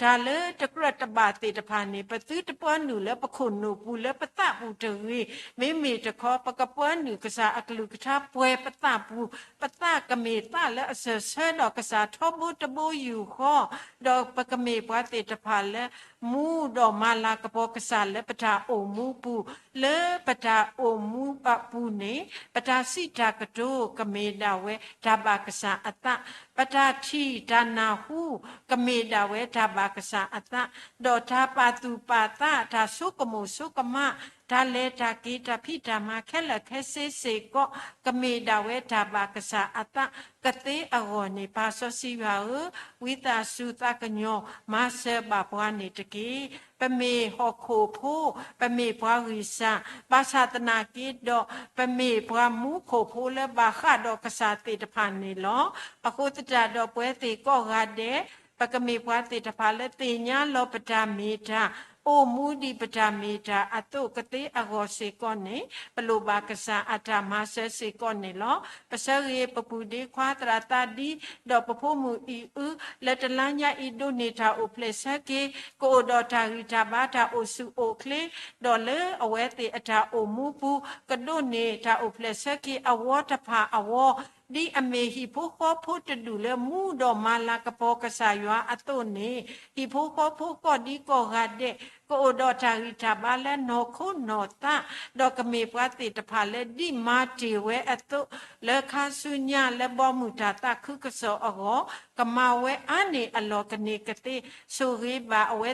တၢ်လၢတကြၢးတဘၣ်သ့ၣ်တဖၣ်န့ၣ် ပသုတပၢနုာ်လၢပခိၣ်နူာ်ပူၤလၢပသးပူၤတဂ့ၤ, မ့မ့ၢ်တခီ ပကပၢနုာ်ကစၢ်အကလုၢ်ကထါပှဲၤပသးပူၤ, ပသးကမ့ၢ်သးလၢအစၢၢ်ဆၢဒီးကစၢ်ထီဘိတဘိယူၢ်ဃီ, ဒီးပကမ့ၢ်ပှၤသ့ၣ်တဖၣ်လၢ မူဒီးမၤလၤကပီၤကစၢ်လၢပတၢ်အိၣ်မူပူၤ, လၢပတၢ်အိၣ်မူအပူၤန့ၣ်, ပတၢ်စံးတၢ်ကတိၤကမ့ၢ်ဒၣ်ဝဲတၢ်ဘၣ်ကစၢ်အသး, ပတၢ်ထံၣ်တၢ်နၢ်ဟူကမ့ၢ်ဒၣ်ဝဲတၢ်ဘၣ်ကစၢ်အသး, ဒီးတၢ်ပာ်သူၣ်ပာ်သး တၢ်ဆိကမိၣ်ဆိကမး, တၢ်လဲၤတၢ်က့ၤ တၢ်ဖံးတၢ်မၤခဲလၢာ်ခဲဆ့စ့ၢ်ကီး ကမ့ၢ်ဒၣ်ဝဲတၢ်ဘၣ်ကစၢ်အသးကသ့အဂီၢ်န့ၣ်, ပၢ်စီဆှံယွၤဧၢ, ဝံသးစူၤသးကညီၤ မၤစၢၤဘၣ်ပှၤန့ၣ်တက့ၢ်. ပမ့ၢ်ဟီၣ်ခိၣ်ဖိ, ပမ့ၢ်ပှၤဂံၢ်စၢ်, ဘၣ်ဆၣ်သနာ်က့ဒီး ပမ့ၢ်ပှၤမူခိၣ်ဖိလၢဘၣ်ဃးဒီးကစၢ်သ့ၣ်တဖၣ်န့ၣ်လီၤ. အဃိသတးဒီး ပဝဲသ့ၣ်ကိးဂၤဒဲး ပကမ့ၢ်ပှၤသ့ၣ်တဖၣ်လၢသ့ၣ်ညါလီၤပတၢ်မ့ၢ်တၢ်, အိၣ်မူဒံးပတၢ်မ့ၢ်တၢ်အသိးကသ့အဂီၢ်စ့ၢ်ကီးန့ၣ်, ပလိၣ်ဘၣ်ကစၢ်အတၢ်မၤစၢၤစ့ၢ်ကီးန့ၣ်လီၤ. ပဆၢဂ့ၤပပုၢ်ဒ့ခွါသရၣ်သးဒံ, ဒီးပဖိမုၣ်အံၤအု, လၢတလါညါအံၤဒိးန့ၢ်တၢ်အိၣ်ဖျဲၣ်ဆၢက့ၤ, ကအိၣ်ဒီးတၢ်ဂံၢ်တၢ်ဘါ တၢ်အိၣ်ဆူၣ်အိၣ်ချ့, ဒီးလၢအဝဲသ့ၣ်အတၢ်အိၣ်မူပူၤ ကဒိးန့ၢ်တၢ်အိၣ်ဖျဲၣ်ဆၢက့ၤအဝီတဖၣ်အဝီ, ဒ်အမ့ၢ်ဟံၣ်ဖိဃီဖိတဒူၣ်လၢမူဒီးမၤလၤကပီၤကစၢ်ယွၤအသိးန့ၣ်, ဟံၣ်ဖိဃီဖိကိးဒံကိးဂၤဒဲး ကအိၣ်ဒီးတၢ်ဂံၢ်တၢ်ဘါလၢနီၢ်ခိနီၢ်သး, ဒီးကမ့ၢ်ပှၤသ့ၣ်တဖၣ်လၢဒ်မၤတ့ၢ်ဝဲအသိး, လၢခါဆူညါလၢဘီမုၢ်တၢ်သးခုကစီၣ်အဂီၢ်, ကမၤဝဲအါန့ၢ်အလီၢ်ကန့ၢ်ကသ့, ဆိၣ်ဂ့ၤဘၣ်အဝဲ